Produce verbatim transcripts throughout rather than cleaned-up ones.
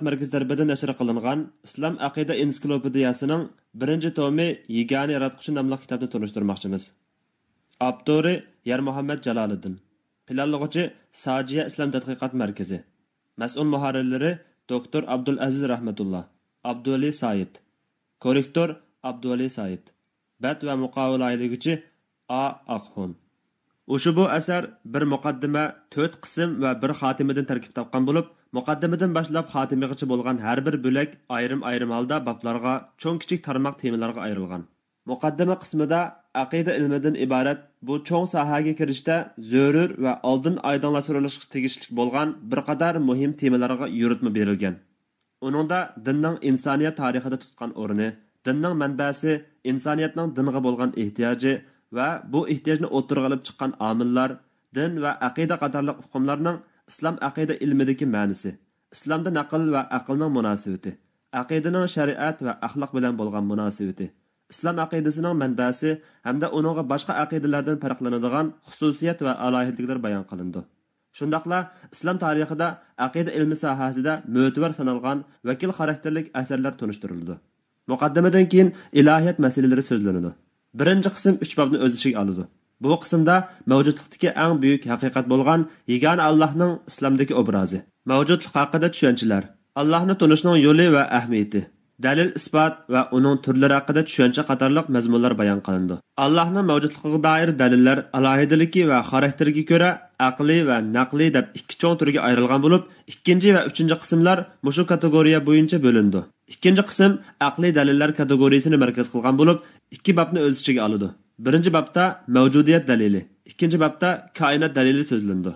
مەركىزى تەرىپىدىن نەشر قىلىنغان ئىسلام ئەقىدە ئېنسىكلوپېدىيەسىنىڭ بىرىنچى تومى يېگانە ياراتقۇچى ناملىق كىتابنى تونۇشتۇرماقچىمىز. ئاپتورى يارمۇھەممەت جالالىدىن. پىلانلىغۇچى ساجىيە ئىسلام تەتقىقات مەركىزى. مەسئۇل مۇھەررىرلىرى دوكتور ئابدۇلئەزىز رەھمەتۇللا، ئابدۇۋەلى سايىت. كوررېكتور ئابدۇۋەلى سايىت. بەت ۋە مۇقاۋا لايىھىلىگۈچى ئا ئاقھون. ئۇشبۇ ئەسەر بىر مۇقەددىمە، تۆت قىسىم ۋە بىر خاتىمىدىن تەركىب تاپقان بولۇپ، مۇقەددىمىدىن باشلاپ خاتىمىگىچە بولغان ھەر بىر بۆلەك ئايرىم-ئايرىم ھالدا بابلارغا، چوڭ-كىچىك تارماق تېمىلارغا ئايرىلغان. مۇقەددىمە قىسمىدا ئەقىدە ئىلمىدىن ئىبارەت بۇ چوڭ ساھەگە كىرىشتە زۆرۈر ۋە ئالدىن ئايدىڭلاشتۇرۇلۇشقا تېگىشلىك بولغان بىر قاتار مۇھىم تېمىلارغا يورۇتما بېرىلگەن. ئۇنىڭدا دىننىڭ ئىنسانىيەت تارىخىدا تۇتقان ئورنى، دىننىڭ مەنبەسى، ئىنسانىيەتنىڭ دىنغا بولغان ئېھتىياجى ۋە بۇ ئېھتىياجنى ئوتتۇرىغا ئېلىپ چىققان ئامىللار، دىن ۋە ئەقىدە قاتارلىق ئۇقۇملارنىڭ ئىسلام ئەقىدە ئىلمىدىكى مەنىسى، ئىسلامدا نەقىل ۋە ئەقىلنىڭ مۇناسىۋىتى، ئەقىدىنىڭ شەرىئەت ۋە ئەخلاق بىلەن بولغان مۇناسىۋىتى، ئىسلام ئەقىدىسىنىڭ مەنبەسى ھەمدە ئۇنىڭغا باشقا ئەقىدىلەردىن پەرقلىنىدىغان خۇسۇسىيەت ۋە ئالاھىدىلىكلەر بايان قىلىنىدۇ. شۇنداقلا ئىسلام تارىخىدا ئەقىدە ئىلمى ساھەسىدە مۆتىۋەر سانالغان ۋەكىل خاراكتېرلىك ئەسەرلەر تونۇشتۇرۇلىدۇ. مۇقەددىمىدىن كېيىن ئىلاھىيەت مەسىلىلىرى سۆزلىنىدۇ. بىرىنچى قىسىم ئۈچ بابنى ئۆز ئىچىگە ئالىدۇ. بۇ قىسىمدا مەۋجۇتلۇقتىكى ئەڭ بۈيۈك ھەقىقەت بولغان يېگانە ئاللاھنىڭ ئىسلامدىكى ئوبرازى، مەۋجۇتلۇق ھەققىدە چۈشەنچىلەر، ئاللاھنى تونۇشنىڭ يولى ۋە ئەھمىيىتى، دەلىل-ئىسپات ۋە ئۇنىڭ تۈرلىرى ھەققىدە چۈشەنچە قاتارلىق مەزمۇنلار بايان قىلىنىدۇ. ئاللاھنىڭ مەۋجۇتلۇقىغا دائىر دەلىللەر ئالاھىدىلىكى ۋە خاراكتېرىگە كۆرە ئەقلىي ۋە نەقلىي دەپ ئىككى چوڭ تۈرگە ئايرىلغان بولۇپ، ئىككىنچى ۋە ئۈچىنچى قىسىملار مۇشۇ كاتېگورىيە بويىچە بۆلۈنىدۇ. ئىككىنچى قىسىم ئەقلىي دەلىللەر كاتېگورىيىسىنى مەركەز قىلغان بولۇپ، ئىككى بابنى ئۆز ئىچىگە ئالىدۇ. بىرىنچى بابتا مەۋجۇدىيەت دەلىلى، ئىككىنچى بابتا كائىنات دەلىلى سۆزلىنىدۇ.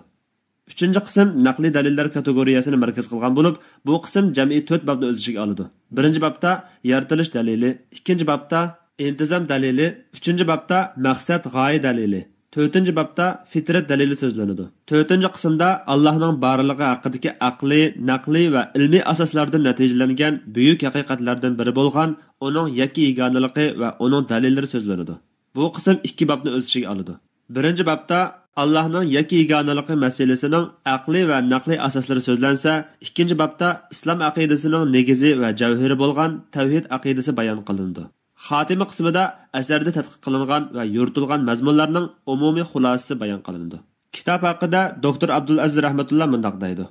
ئۈچىنچى قىسىم نەقلىي دەلىللەر كاتېگورىيەسىنى مەركەز قىلغان بولۇپ، بۇ قىسىم جەمئىي تۆت بابنى ئۆز ئىچىگە ئالىدۇ. بىرىنچى بابتا يارىتىلىش دەلىلى، ئىككىنچى بابتا ئىنتىزام دەلىلى، ئۈچىنچى بابتا مەقسەت، غايە دەلىلى، تۆتىنچى بابتا فىترەت دەلىلى سۆزلىنىدۇ. تۆتىنچى قىسىمدا ئاللاھنىڭ بارلىقى ھەققىدىكى ئەقلىي، نەقلىي ۋە ئىلمىي ئاساسلاردىن نەتىجىلەنگەن بۈيۈك ھەقىقەتلەردىن بىرى بولغان ئۇنىڭ يەككە يېگانىلىقى ۋە ئۇنىڭ دەلىللىرى سۆزلىنىدۇ. بۇ قىسىم ئىككى بابنى ئۆز ئىچىگە ئالىدۇ. بىرىنچى بابتا ئاللاھنىڭ يەككە يېگانىلىقى مەسىلىسىنىڭ ئەقلىي ۋە نەقلىي ئاساسلىرى سۆزلەنسە، ئىككىنچى بابتا ئىسلام ئەقىدىسىنىڭ نېگىزى ۋە جەۋھىرى بولغان تەۋھىد ئەقىدىسى بايان قىلىنىدۇ. خاتىمە قىسمىدا ئەسەردە تەتقىق قىلىنغان ۋە يورۇتۇلغان مەزمۇنلارنىڭ ئومۇمىي خۇلاسىسى بايان قىلىنىدۇ. كىتاب ھەققىدە دوكتور ئابدۇلئەزىز رەھمەتۇللا مۇنداق دەيدۇ: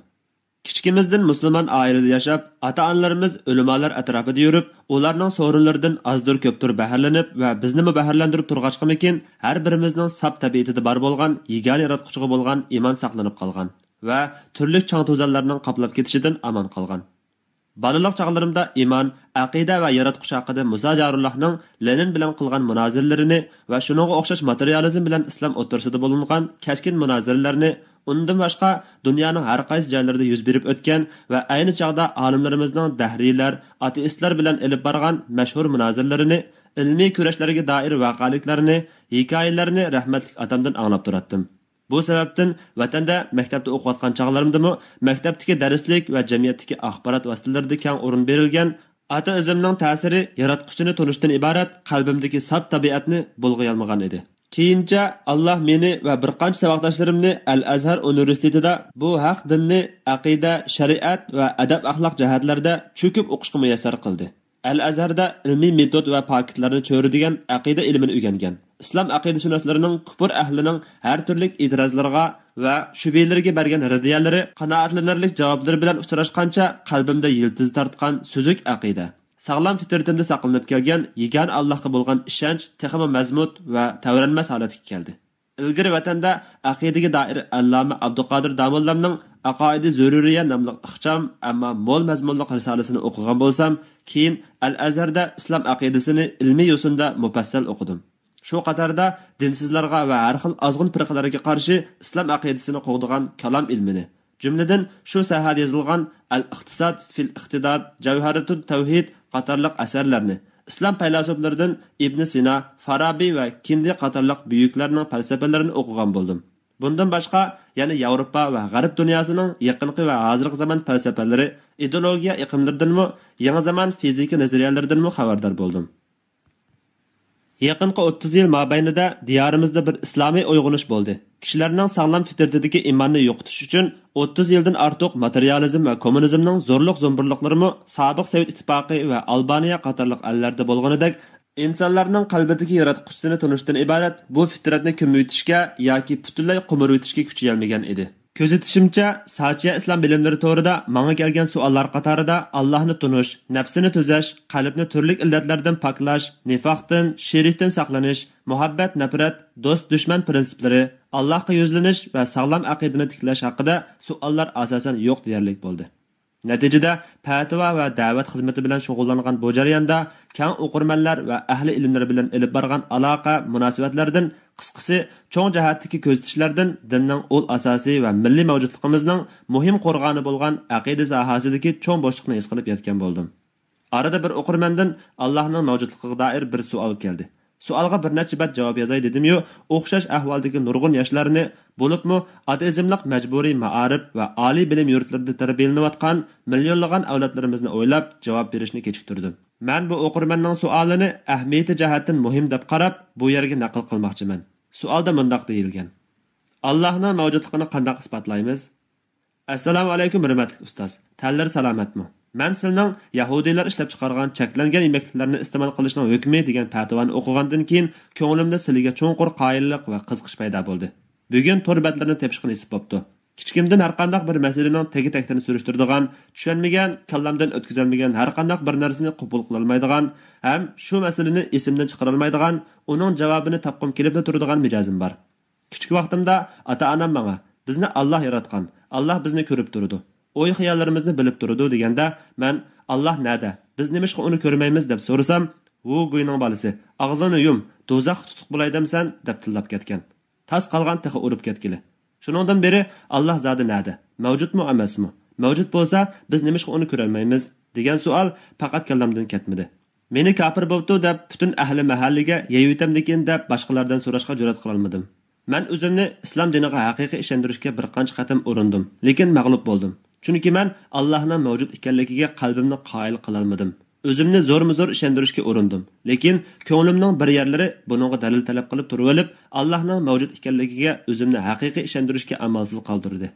كىچىكىمىزدىن مۇسۇلمان ئائىلىدە ياشاپ، ئاتا-ئانىلىرىمىز ئۆلىمالار ئەتراپىدا يۈرۈپ، ئۇلارنىڭ سورۇنلىرىدىن ئازدۇر كۆپتۇر بەھرىلىنىپ ۋە بىزنىمۇ بەھرىلەندۈرۈپ تۇرغاچقىمىكىن، ھەر بىرىمىزنىڭ ساپ تەبىئىتىدە بار بولغان يېگانە ياراتقۇچىغا بولغان ئىمان ساقلىنىپ قالغان ۋە تۈرلۈك چاڭ-توزانلارنىڭ قاپلاپ كېتىشىدىن ئامان قالغان. بالىلىق چاغلىرىمدا ئىمان، ئەقىدە ۋە ياراتقۇچى ھەققىدە مۇسا جارۇللاھنىڭ لېنىن بىلەن قىلغان مۇنازىرىلىرىنى ۋە شۇنىڭغا ئوخشاش ماتېرىيالىزم بىلەن ئىسلام ئوتتۇرىسىدا بولۇنغان كەسكىن مۇنازىرىلەرنى، ئۇندىن باشقا دۇنيانىڭ ھەر قايسى جايلىرىدا يۈز بېرىپ ئۆتكەن ۋە ئەينى چاغدا ئالىملىرىمىزنىڭ دەھرىيلەر، ئاتېئىستلار بىلەن ئېلىپ بارغان مەشھۇر مۇنازىرىلىرىنى، ئىلمىي كۈرەشلەرگە دائىر ۋەقەلىكلەرنى، ھېكايىلەرنى رەھمەتلىك ئاتامدىن ئاڭلاپ تۇراتتىم. بۇ سەۋەبتىن ۋەتەندە مەكتەپتە ئوقۇۋاتقان چاغلىرىمدىمۇ مەكتەپتىكى دەرسلىك ۋە جەمئىيەتتىكى ئاخبارات ۋاسىتىلىرىدە كەڭ ئورۇن بېرىلگەن ئاتېئىزمنىڭ تەسىرى ياراتقۇچىنى تونۇشتىن ئىبارەت قەلبىمدىكى ساپ تەبىئەتنى بۇلغىيالمىغان ئىدى. كېيىنچە ئاللاھ مېنى ۋە بىر قانچە ساۋاقداشلىرىمنى ئەل ئەزھەر ئۇنىۋېرسىتېتىدا بۇ ھەق دىننى ئەقىدە، شەرىئەت ۋە ئەدەپ-ئەخلاق جەھەتلەردە چۆكۈپ ئوقۇشقا مۇيەسسەر قىلدى. ئەل ئەزھەردە ئىلمىي مېتود ۋە پاكىتلارنى چۆرىدىگەن ئەقىدە ئىلمىنى ئۆگەنگەن. ئىسلام ئەقىدىشۇناسلىرىنىڭ كۇپۇر ئەھلىنىڭ ھەر تۈرلۈك ئېتىرازلىرىغا ۋە شۈبھىلىرىگە بەرگەن رەددىيەلىرى، قانائەتلىنەرلىك جاۋابلىرى بىلەن ئۇچراشقانچە قەلبىمدە يىلتىز تارتقان سۈزۈك ئەقىدە، ساغلام فىترىتىمدە ساقلىنىپ كەلگەن يېگانە ئاللاھقا بولغان ئىشەنچ تېخىمۇ مەزمۇت ۋە تەۋرەنمەس ھالەتكە كەلدى. ئىلگىرى ۋەتەندە ئەقىدىگە دائىر ئەللامە ئابدۇقادىر داموللامنىڭ ئەقائىدى زۆرۈرىيە ناملىق ئىخچام، ئەمما مول مەزمۇنلۇق رىسالىسىنى ئوقۇغان بولسام، كېيىن ئەل ئەزھەردە ئىسلام ئەقىدىسىنى ئىلمىي يوسۇندا مۇپەسسەل ئوقۇدۇم. شۇ قاتاردا دىنسىزلارغا ۋە ھەر خىل ئازغۇن پىرقىلەرگە قارشى ئىسلام ئەقىدىسىنى قوغدىغان كالام ئىلمىنى، جۈملىدىن شۇ ساھەدە يېزىلغان ئەل ئىقتىساد فىل ئىقتىداد، جەۋھەرەتۇت تەۋھىد قاتارلىق ئەسەرلەرنى، ئىسلام پەيلاسوپلىرىدىن ئىبنى سىنا، فارابى ۋە كىندى قاتارلىق بۈيۈكلەرنىڭ پەلسەپىلىرىنى ئوقۇغان بولدۇم. بۇندىن باشقا، يەنە ياۋروپا ۋە غەرب دۇنياسىنىڭ يېقىنقى ۋە ھازىرقى زامان پەلسەپىلىرى، ئىدېئولوگىيە ئېقىملىرىدىنمۇ، يېڭى زامان فىزىكا نەزەرىيەلىرىدىنمۇ خەۋەردار بولدۇم. يېقىنقى ئوتتۇز يىل مابەينىدە دىيارىمىزدا بىر ئىسلامىي ئويغىنىش بولدى. كىشىلەرنىڭ ساغلام فىترىتىدىكى ئىماننى يوقىتىش ئۈچۈن ئوتتۇز يىلدىن ئارتۇق ماتېرىيالىزم ۋە كوممۇنىزمنىڭ زورلۇق-زومبۇرلۇقلىرىمۇ سابىق سوۋېت ئىتتىپاقى ۋە ئالبانىيە قاتارلىق ئەللەردە بولغىنىدەك ئىنسانلارنىڭ قەلبىدىكى ياراتقۇچىسىنى تونۇشتىن ئىبارەت بۇ فىترەتنى كۆمۈۋېتىشكە ياكى پۈتۈنلەي قومۇرۇۋېتىشكە كۈچىيەلمىگەن ئىدى. كۆزىتىشىمچە، ساچيا ئىسلام بىلىملىرى تورىدا ماڭا كەلگەن سوئاللار قاتارىدا ئاللاھنى تونۇش، نەپسىنى تۈزەش، قەلبنى تۈرلۈك ئىللەتلەردىن پاكلاش، نىفاقتىن، شېرىكتىن ساقلىنىش، مۇھەببەت، نەپرەت، دوست، دۈشمەن پىرىنسىپلىرى، ئاللاھقا يۈزلىنىش ۋە ساغلام ئەقىدىنى تىكلەش ھەققىدە سوئاللار ئاساسەن يوق دېيەرلىك بولدى. نەتىجىدە، پەتىۋا ۋە دەۋەت خىزمىتى بىلەن شۇغۇللانغان بۇ جەرياندا كەڭ ئوقۇرمەنلەر ۋە ئەھلى ئىلىملەر بىلەن ئېلىپ بارغان ئالاقە، مۇناسىۋەتلەردىن، قىسقىسى، چوڭ جەھەتتىكى كۆزىتىشلەردىن دىننىڭ ئۇل ئاساسى ۋە مىللىي مەۋجۇتلۇقىمىزنىڭ مۇھىم قورغانى بولغان ئەقىدە ساھەسىدىكى چوڭ بوشلۇقنى ھېس قىلىپ يەتكەن بولدۇم. ئارىدا بىر ئوقۇرمەندىن ئاللاھنىڭ مەۋجۇتلۇقىغا دائىر بىر سوئال كەلدى. سوئالغا بىر نەچچە بەت جاۋاب يازاي دېدىميۇ، ئوخشاش ئەھۋالدىكى نۇرغۇن ياشلارنى، بولۇپمۇ ئاتېئىزملىق مەجبۇرىي مائارىپ ۋە ئالىي بىلىم يۇرتلىرىدا تەربىيەلىنىۋاتقان مىليونلىغان ئەۋلادلىرىمىزنى ئويلاپ جاۋاب بېرىشنى كېچىكتۈردۈم. مەن بۇ ئوقۇرمەننىڭ سوئالىنى ئەھمىيىتى جەھەتتىن مۇھىم دەپ قاراپ، بۇ يەرگە نەقىل قىلماقچىمەن. سوئالدا مۇنداق دېيىلگەن: «ئاللاھنىڭ مەۋجۇتلۇقىنى قانداق ئىسپاتلايمىز؟» ئەسسالامۇئەلەيكۇم، ھۆرمەتلىك ئۇستاز. تەنلىرى سالامەتمۇ؟ مەن سىلىنىڭ يەھۇدىيلار ئىشلەپچىقارغان چەكلەنگەن يېمەكلىكلەرنى ئىستېمال قىلىشنىڭ ھۆكمى دېگەن پەتىۋانى ئوقۇغاندىن كېيىن، كۆڭلۈمدە سىلىگە چوڭقۇر قايىللىق ۋە قىزىقىش پەيدا بولدى. بۈگۈن تور بەتلىرىنى تېپىشقا نېسىپ بوپتۇ. كىچىكىمدىن ھەرقانداق بىر مەسىلىنىڭ تېگى-تەكتىنى سۈرۈشتۈرىدىغان، چۈشەنمىگەن، كاللامدىن ئۆتكۈزەلمىگەن ھەرقانداق بىر نەرسىنى قوبۇل قىلالمايدىغان ھەم شۇ مەسىلىنى ئېسىمدىن چىقىرالمايدىغان، ئۇنىڭ جاۋابىنى تاپقۇم كېلىپلا تۇرىدىغان مىجەزىم بار. كىچىك ۋاقتىمدا ئاتا-ئانام ماڭا، «بىزنى ئاللاھ ياراتقان، ئاللاھ بىزنى كۆرۈپ تۇرىدۇ، ئوي-خىياللىرىمىزنى بىلىپ تۇرىدۇ» دېگەندە، مەن، «ئاللاھ نەدە؟ بىز نېمىشقا ئۇنى كۆرمەيمىز؟» دەپ سورىسام، «ۋۇ گۇينىڭ بالىسى، ئاغزىڭنى يۇم، دوزاخقا تۇتۇق بولاي دەمسەن؟» دەپ تىللاپ كەتكەن. تاس قالغان تېخى ئۇرۇپ كەتكىلى. شۇنىڭدىن بېرى، «ئاللاھ زادى نەدە؟ مەۋجۇتمۇ ئەمەسمۇ؟ مەۋجۇت بولسا، بىز نېمىشقا ئۇنى كۆرەلمەيمىز؟» دېگەن سوئال پەقەت كاللامدىن كەتمىدى. مېنى كاپىر بوپتۇ دەپ پۈتۈن ئەھلى مەھەللىگە يەيۋېتەمدىكىن دەپ باشقىلاردىن سوراشقا جۈرئەت قىلالمىدىم. مەن ئۆزۈمنى ئىسلام دىنىغا ھەقىقىي ئىشەندۈرۈشكە بىر قانچە قېتىم ئۇرۇندۇم، لېكىن مەغلۇپ بولدۇم. چۈنكى مەن ئاللاھنىڭ مەۋجۇت ئىكەنلىكىگە قەلبىمنى قايىل قىلالمىدىم. ئۆزۈمنى زورمۇزور ئىشەندۈرۈشكە ئۇرۇندۇم، لېكىن كۆڭلۈمنىڭ بىر يەرلىرى بۇنىڭغا دەلىل تەلەپ قىلىپ تۇرۇۋېلىپ، ئاللاھنىڭ مەۋجۇت ئىكەنلىكىگە ئۆزۈمنى ھەقىقىي ئىشەندۈرۈشكە ئامالسىز قالدۇردى.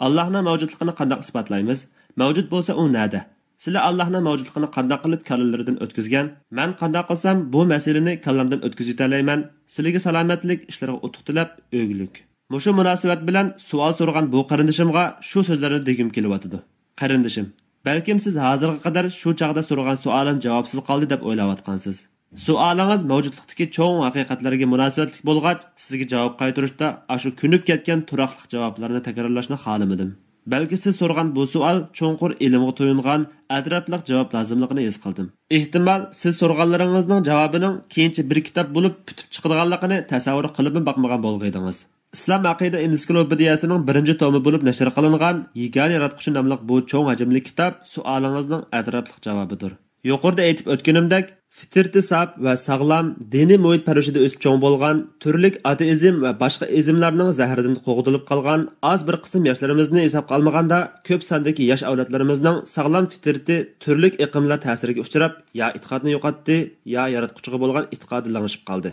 «ئاللاھنىڭ مەۋجۇتلۇقىنى قانداق ئىسپاتلايمىز؟ مەۋجۇت بولسا، ئۇ نەدە؟ سىلەر ئاللاھنىڭ مەۋجۇتلۇقىنى قانداق قىلىپ كاللىلىرىدىن ئۆتكۈزگەن؟ مەن قانداق قىلسام بۇ مەسىلىنى كاللامدىن ئۆتكۈزۈۋېتەلەيمەن؟ سىلىگە سالامەتلىك، ئىشلىرىغا ئۇتۇق تىلەپ، ئۆگۈلۈك.» مۇشۇ مۇناسىۋەت بىلەن سوئال سورىغان بۇ قېرىندىشىمغا شۇ سۆزلەرنى دېگۈم كېلىۋاتىدۇ. قېرىندىشىم، بەلكىم سىز ھازىرغا قەدەر شۇ چاغدا سورىغان سوئالىم جاۋابسىز قالدى دەپ ئويلاۋاتقانسىز. سوئالىڭىز مەۋجۇتلۇقتىكى چوڭ ھەقىقەتلەرگە مۇناسىۋەتلىك بولغاچ، سىزگە جاۋاب قايتۇرۇشتا ئاشۇ كۆنۈپ كەتكەن تۇراقلىق جاۋابلارنى تەكرارلاشنى خالىمىدىم. بەلكى سىز سورىغان بۇ سوئال چوڭقۇر ئىلىمغا تويۇنغان، ئەتراپلىق جاۋاب لازىملىقىنى ھېس قىلدىم. ئېھتىمال، سىز سورىغانلىرىڭىزنىڭ جاۋابىنىڭ كېيىنچە بىر كىتاب بولۇپ پۈتۈپ چىقىدىغانلىقىنى تەسەۋۋۇر قىلىپمۇ باقمىغان بولغىيدىڭىز. ئىسلام ئەقىدە ئېنسىكلوپېدىيەسىنىڭ بىرىنچى تومى بولۇپ نەشر قىلىنغان يېگانە ياراتقۇچى ناملىق بۇ چوڭ ھەجىملىك كىتاب سوئالىڭىزنىڭ ئەتراپلىق جاۋابىدۇر. يۇقىرىدا ئېيتىپ ئۆتكىنىمدەك، فىترىتى ساپ ۋە ساغلام دىنىي مۇھىت پەرۋىشىدە ئۆسۈپ چوڭ بولغان، تۈرلۈك ئاتېئىزم ۋە باشقا ئىزملارنىڭ زەھىرىدىن قوغدىلىپ قالغان ئاز بىر قىسىم ياشلىرىمىزنى ھېسابقا ئالمىغاندا، كۆپ ساندىكى ياش ئەۋلادلىرىمىزنىڭ ساغلام فىترىتى تۈرلۈك ئېقىملار تەسىرىگە ئۇچراپ، يا ئېتىقادنى يوقاتتى، يا ياراتقۇچىغا بولغان ئېتىقادى لىڭشىپ قالدى.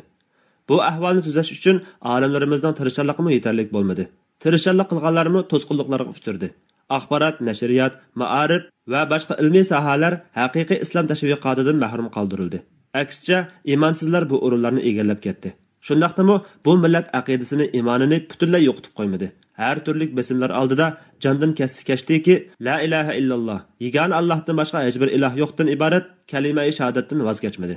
بۇ ئەھۋالنى تۈزەش ئۈچۈن ئالىملىرىمىزنىڭ تىرىشچانلىقىمۇ يېتەرلىك بولمىدى. تىرىشچانلىق قىلغانلارمۇ توسقۇنلۇقلارغا ئۇچرىدى. ئاخبارات، نەشرىيات، مائارىپ ۋە باشقا ئىلمىي ساھەلەر ھەقىقىي ئىسلام تەشۋىقاتىدىن مەھرۇم قالدۇرۇلدى. ئەكسىچە، ئىمانسىزلار بۇ ئورۇنلارنى ئىگىلەپ كەتتى. شۇنداقتىمۇ بۇ مىللەت ئەقىدىسىنى، ئىمانىنى پۈتۈنلەي يوقىتىپ قويمىدى. ھەر تۈرلۈك بېسىملار ئالدىدا جاندىن كەتسە كەچتىكى، لا ئىلاھە ئىللاللا، يېگانە ئاللاھتىن باشقا ھېچبىر ئىلاھ يوقتىن ئىبارەت كەلىمەئى شاھادەتتىن ۋاز كەچمىدى.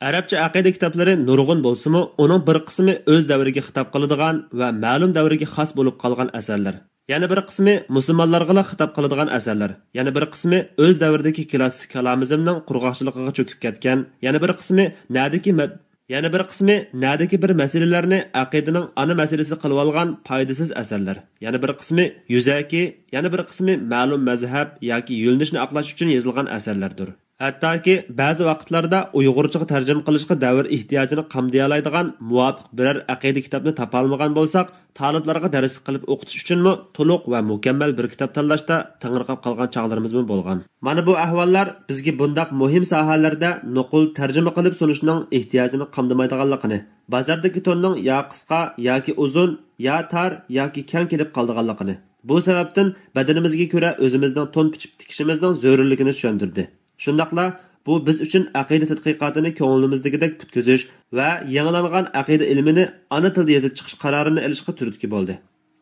ئەرەبچە ئەقىدە كىتابلىرى نۇرغۇن بولسىمۇ، ئۇنىڭ بىر قىسمى ئۆز دەۋرىگە خىتاب قىلىدىغان ۋە مەلۇم دەۋرگە خاس بولۇپ قالغان ئەسەرلەر. يەنە بىر قىسمى مۇسۇلمانلارغىلا خىتاب قىلىدىغان ئەسەرلەر. يەنە بىر قىسمى ئۆز دەۋرىدىكى كلاسسىك كالامىزمنىڭ قۇرغاقچىلىقىغا چۆكۈپ كەتكەن. يەنە بىر قىسمى نەدىكى مەد-، يەنە بىر قىسمى نەدىكى بىر مەسىلىلەرنى ئەقىدىنىڭ ئانا مەسىلىسى قىلىۋالغان پايدىسىز ئەسەرلەر. يەنە بىر قىسمى يۈزەكى، يەنە بىر قىسمى مەلۇم مەزھەپ ياكى يۆنىلىشنى ئاقلاش ئۈچۈن يېزىلغان ئەسەرلەردۇر. ھەتتاكى بەزى ۋاقىتلاردا ئۇيغۇرچىغا تەرجىمە قىلىشقا دەۋر ئېھتىياجىنى قامدىيالايدىغان مۇۋاپىق بىرەر ئەقىدە كىتابنى تاپالمىغان بولساق، تالىپلارغا دەرسلىك قىلىپ ئوقۇتۇش ئۈچۈنمۇ تولۇق ۋە مۇكەممەل بىر كىتاب تاللاشتا تېڭىرقاپ قالغان چاغلىرىمىزمۇ بولغان. مانا بۇ ئەھۋاللار بىزگە بۇنداق مۇھىم ساھەلەردە نوقۇل تەرجىمە قىلىپ سۇنۇشنىڭ ئېھتىياجىنى قامدىمايدىغانلىقىنى، بازاردىكى توننىڭ يا قىسقا ياكى ئۇزۇن، يا تار ياكى كەڭ كېلىپ قالىدىغانلىقىنى، بۇ سەۋەبتىن بەدىنىمىزگە كۆرە ئۆزىمىزنىڭ تون پىچىپ تىكىشىمىزنىڭ زۆرۈرلۈكىنى چۈشەندۈردى. شۇنداقلا بۇ بىز ئۈچۈن ئەقىدە تەتقىقاتىنى كۆڭلىمىزدىكىدەك پۈتكۈزۈش ۋە يېڭىلانغان ئەقىدە ئىلمىنى ئانا تىلدا يېزىپ چىقىش قارارىنى ئېلىشقا تۈرتكە بولدى.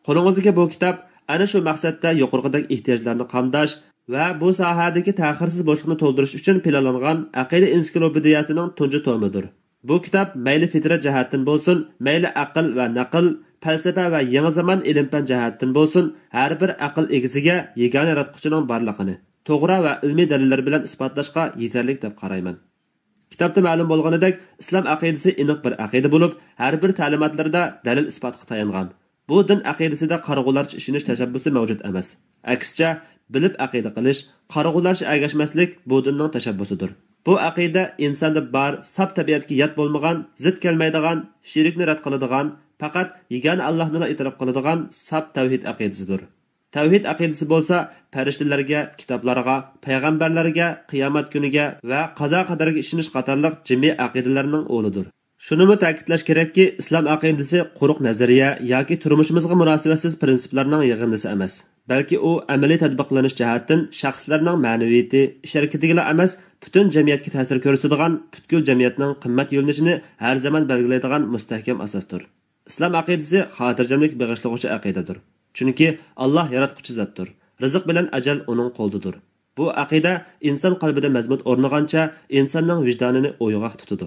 قولىڭىزدىكى بۇ كىتاب ئەنە شۇ مەقسەتتە يۇقىرىقىدەك ئېھتىياجلارنى قامداش ۋە بۇ ساھەدىكى تەخىرسىز بوشلۇقنى تولدۇرۇش ئۈچۈن پىلانلانغان ئەقىدە ئېنسىكلوپېدىيەسىنىڭ تۇنجى تومىدۇر. بۇ كىتاب مەيلى فىترەت جەھەتتىن بولسۇن، مەيلى ئەقىل ۋە نەقىل، پەلسەپە ۋە يېڭى زامان ئىلىم-پەن جەھەتتىن بولسۇن، ھەر بىر ئەقىل ئىگىسىگە يېگانە ياراتقۇچىنىڭ بارلىقىنى توغرا ۋە ئىلمىي دەلىللەر بىلەن ئىسپاتلاشقا يېتەرلىك دەپ قارايمەن. كىتابتا مەلۇم بولغىنىدەك، ئىسلام ئەقىدىسى ئېنىق بىر ئەقىدە بولۇپ، ھەر بىر تەلىماتلىرىدا دەلىل-ئىسپاتقا تايانغان. بۇ دىن ئەقىدىسىدە قارىغۇلارچە ئىشىنىش تەشەببۇسى مەۋجۇت ئەمەس. ئەكسىچە، بىلىپ ئەقىدە قىلىش، قارىغۇلارچە ئەگەشمەسلىك بۇ دىننىڭ تەشەببۇسىدۇر. بۇ ئەقىدە ئىنساندا بار، ساپ تەبىئەتكە يات بولمىغان، زىت كەلمەيدىغان، شېرىكنى رەت قىلىدىغان، پەقەت يېگانە ئاللاھنىلا ئېتىراپ قىلىدىغان ساپ تەۋھىد ئەقىدىسىدۇر. تەۋھىد ئەقىدىسى بولسا پەرىشتىلەرگە، كىتابلارغا، پەيغەمبەرلەرگە، قىيامەت كۈنىگە ۋە قازا-قەدەرگە ئىشىنىش قاتارلىق جىمئىي ئەقىدىلەرنىڭ ئۇلىدۇر. شۇنىمۇ تەكىتلەش كېرەككى، ئىسلام ئەقىدىسى قۇرۇق نەزەرىيە ياكى تۇرمۇشىمىزغا مۇناسىۋەتسىز پىرىنسىپلارنىڭ يىغىندىسى ئەمەس، بەلكى ئۇ ئەمەلىي تەتبىقلىنىش جەھەتتىن شەخسلەرنىڭ مەنىۋىيىتى، ئىش-ھەرىكىتىگىلا ئەمەس، پۈتۈن جەمئىيەتكە تەسىر كۆرسىتىدىغان، پۈتكۈل جەمئىيەتنىڭ قىممەت يۆنىلىشىنى ھەر زامان بەلگىلەيدىغان مۇستەھكەم ئاساستۇر. ئىسلام ئەقىدىسى خاتىرجەملىك بېغىشلىغۇچى ئەقىدىدۇر. چۈنكى ئاللاھ ياراتقۇچى زاتتۇر. رىزىق بىلەن ئەجەل ئۇنىڭ قولىدىدۇر. بۇ ئەقىدە ئىنسان قەلبىدە مەزمۇت ئورنىغانچە ئىنساننىڭ ۋىجدانىنى ئويغاق تۇتىدۇ.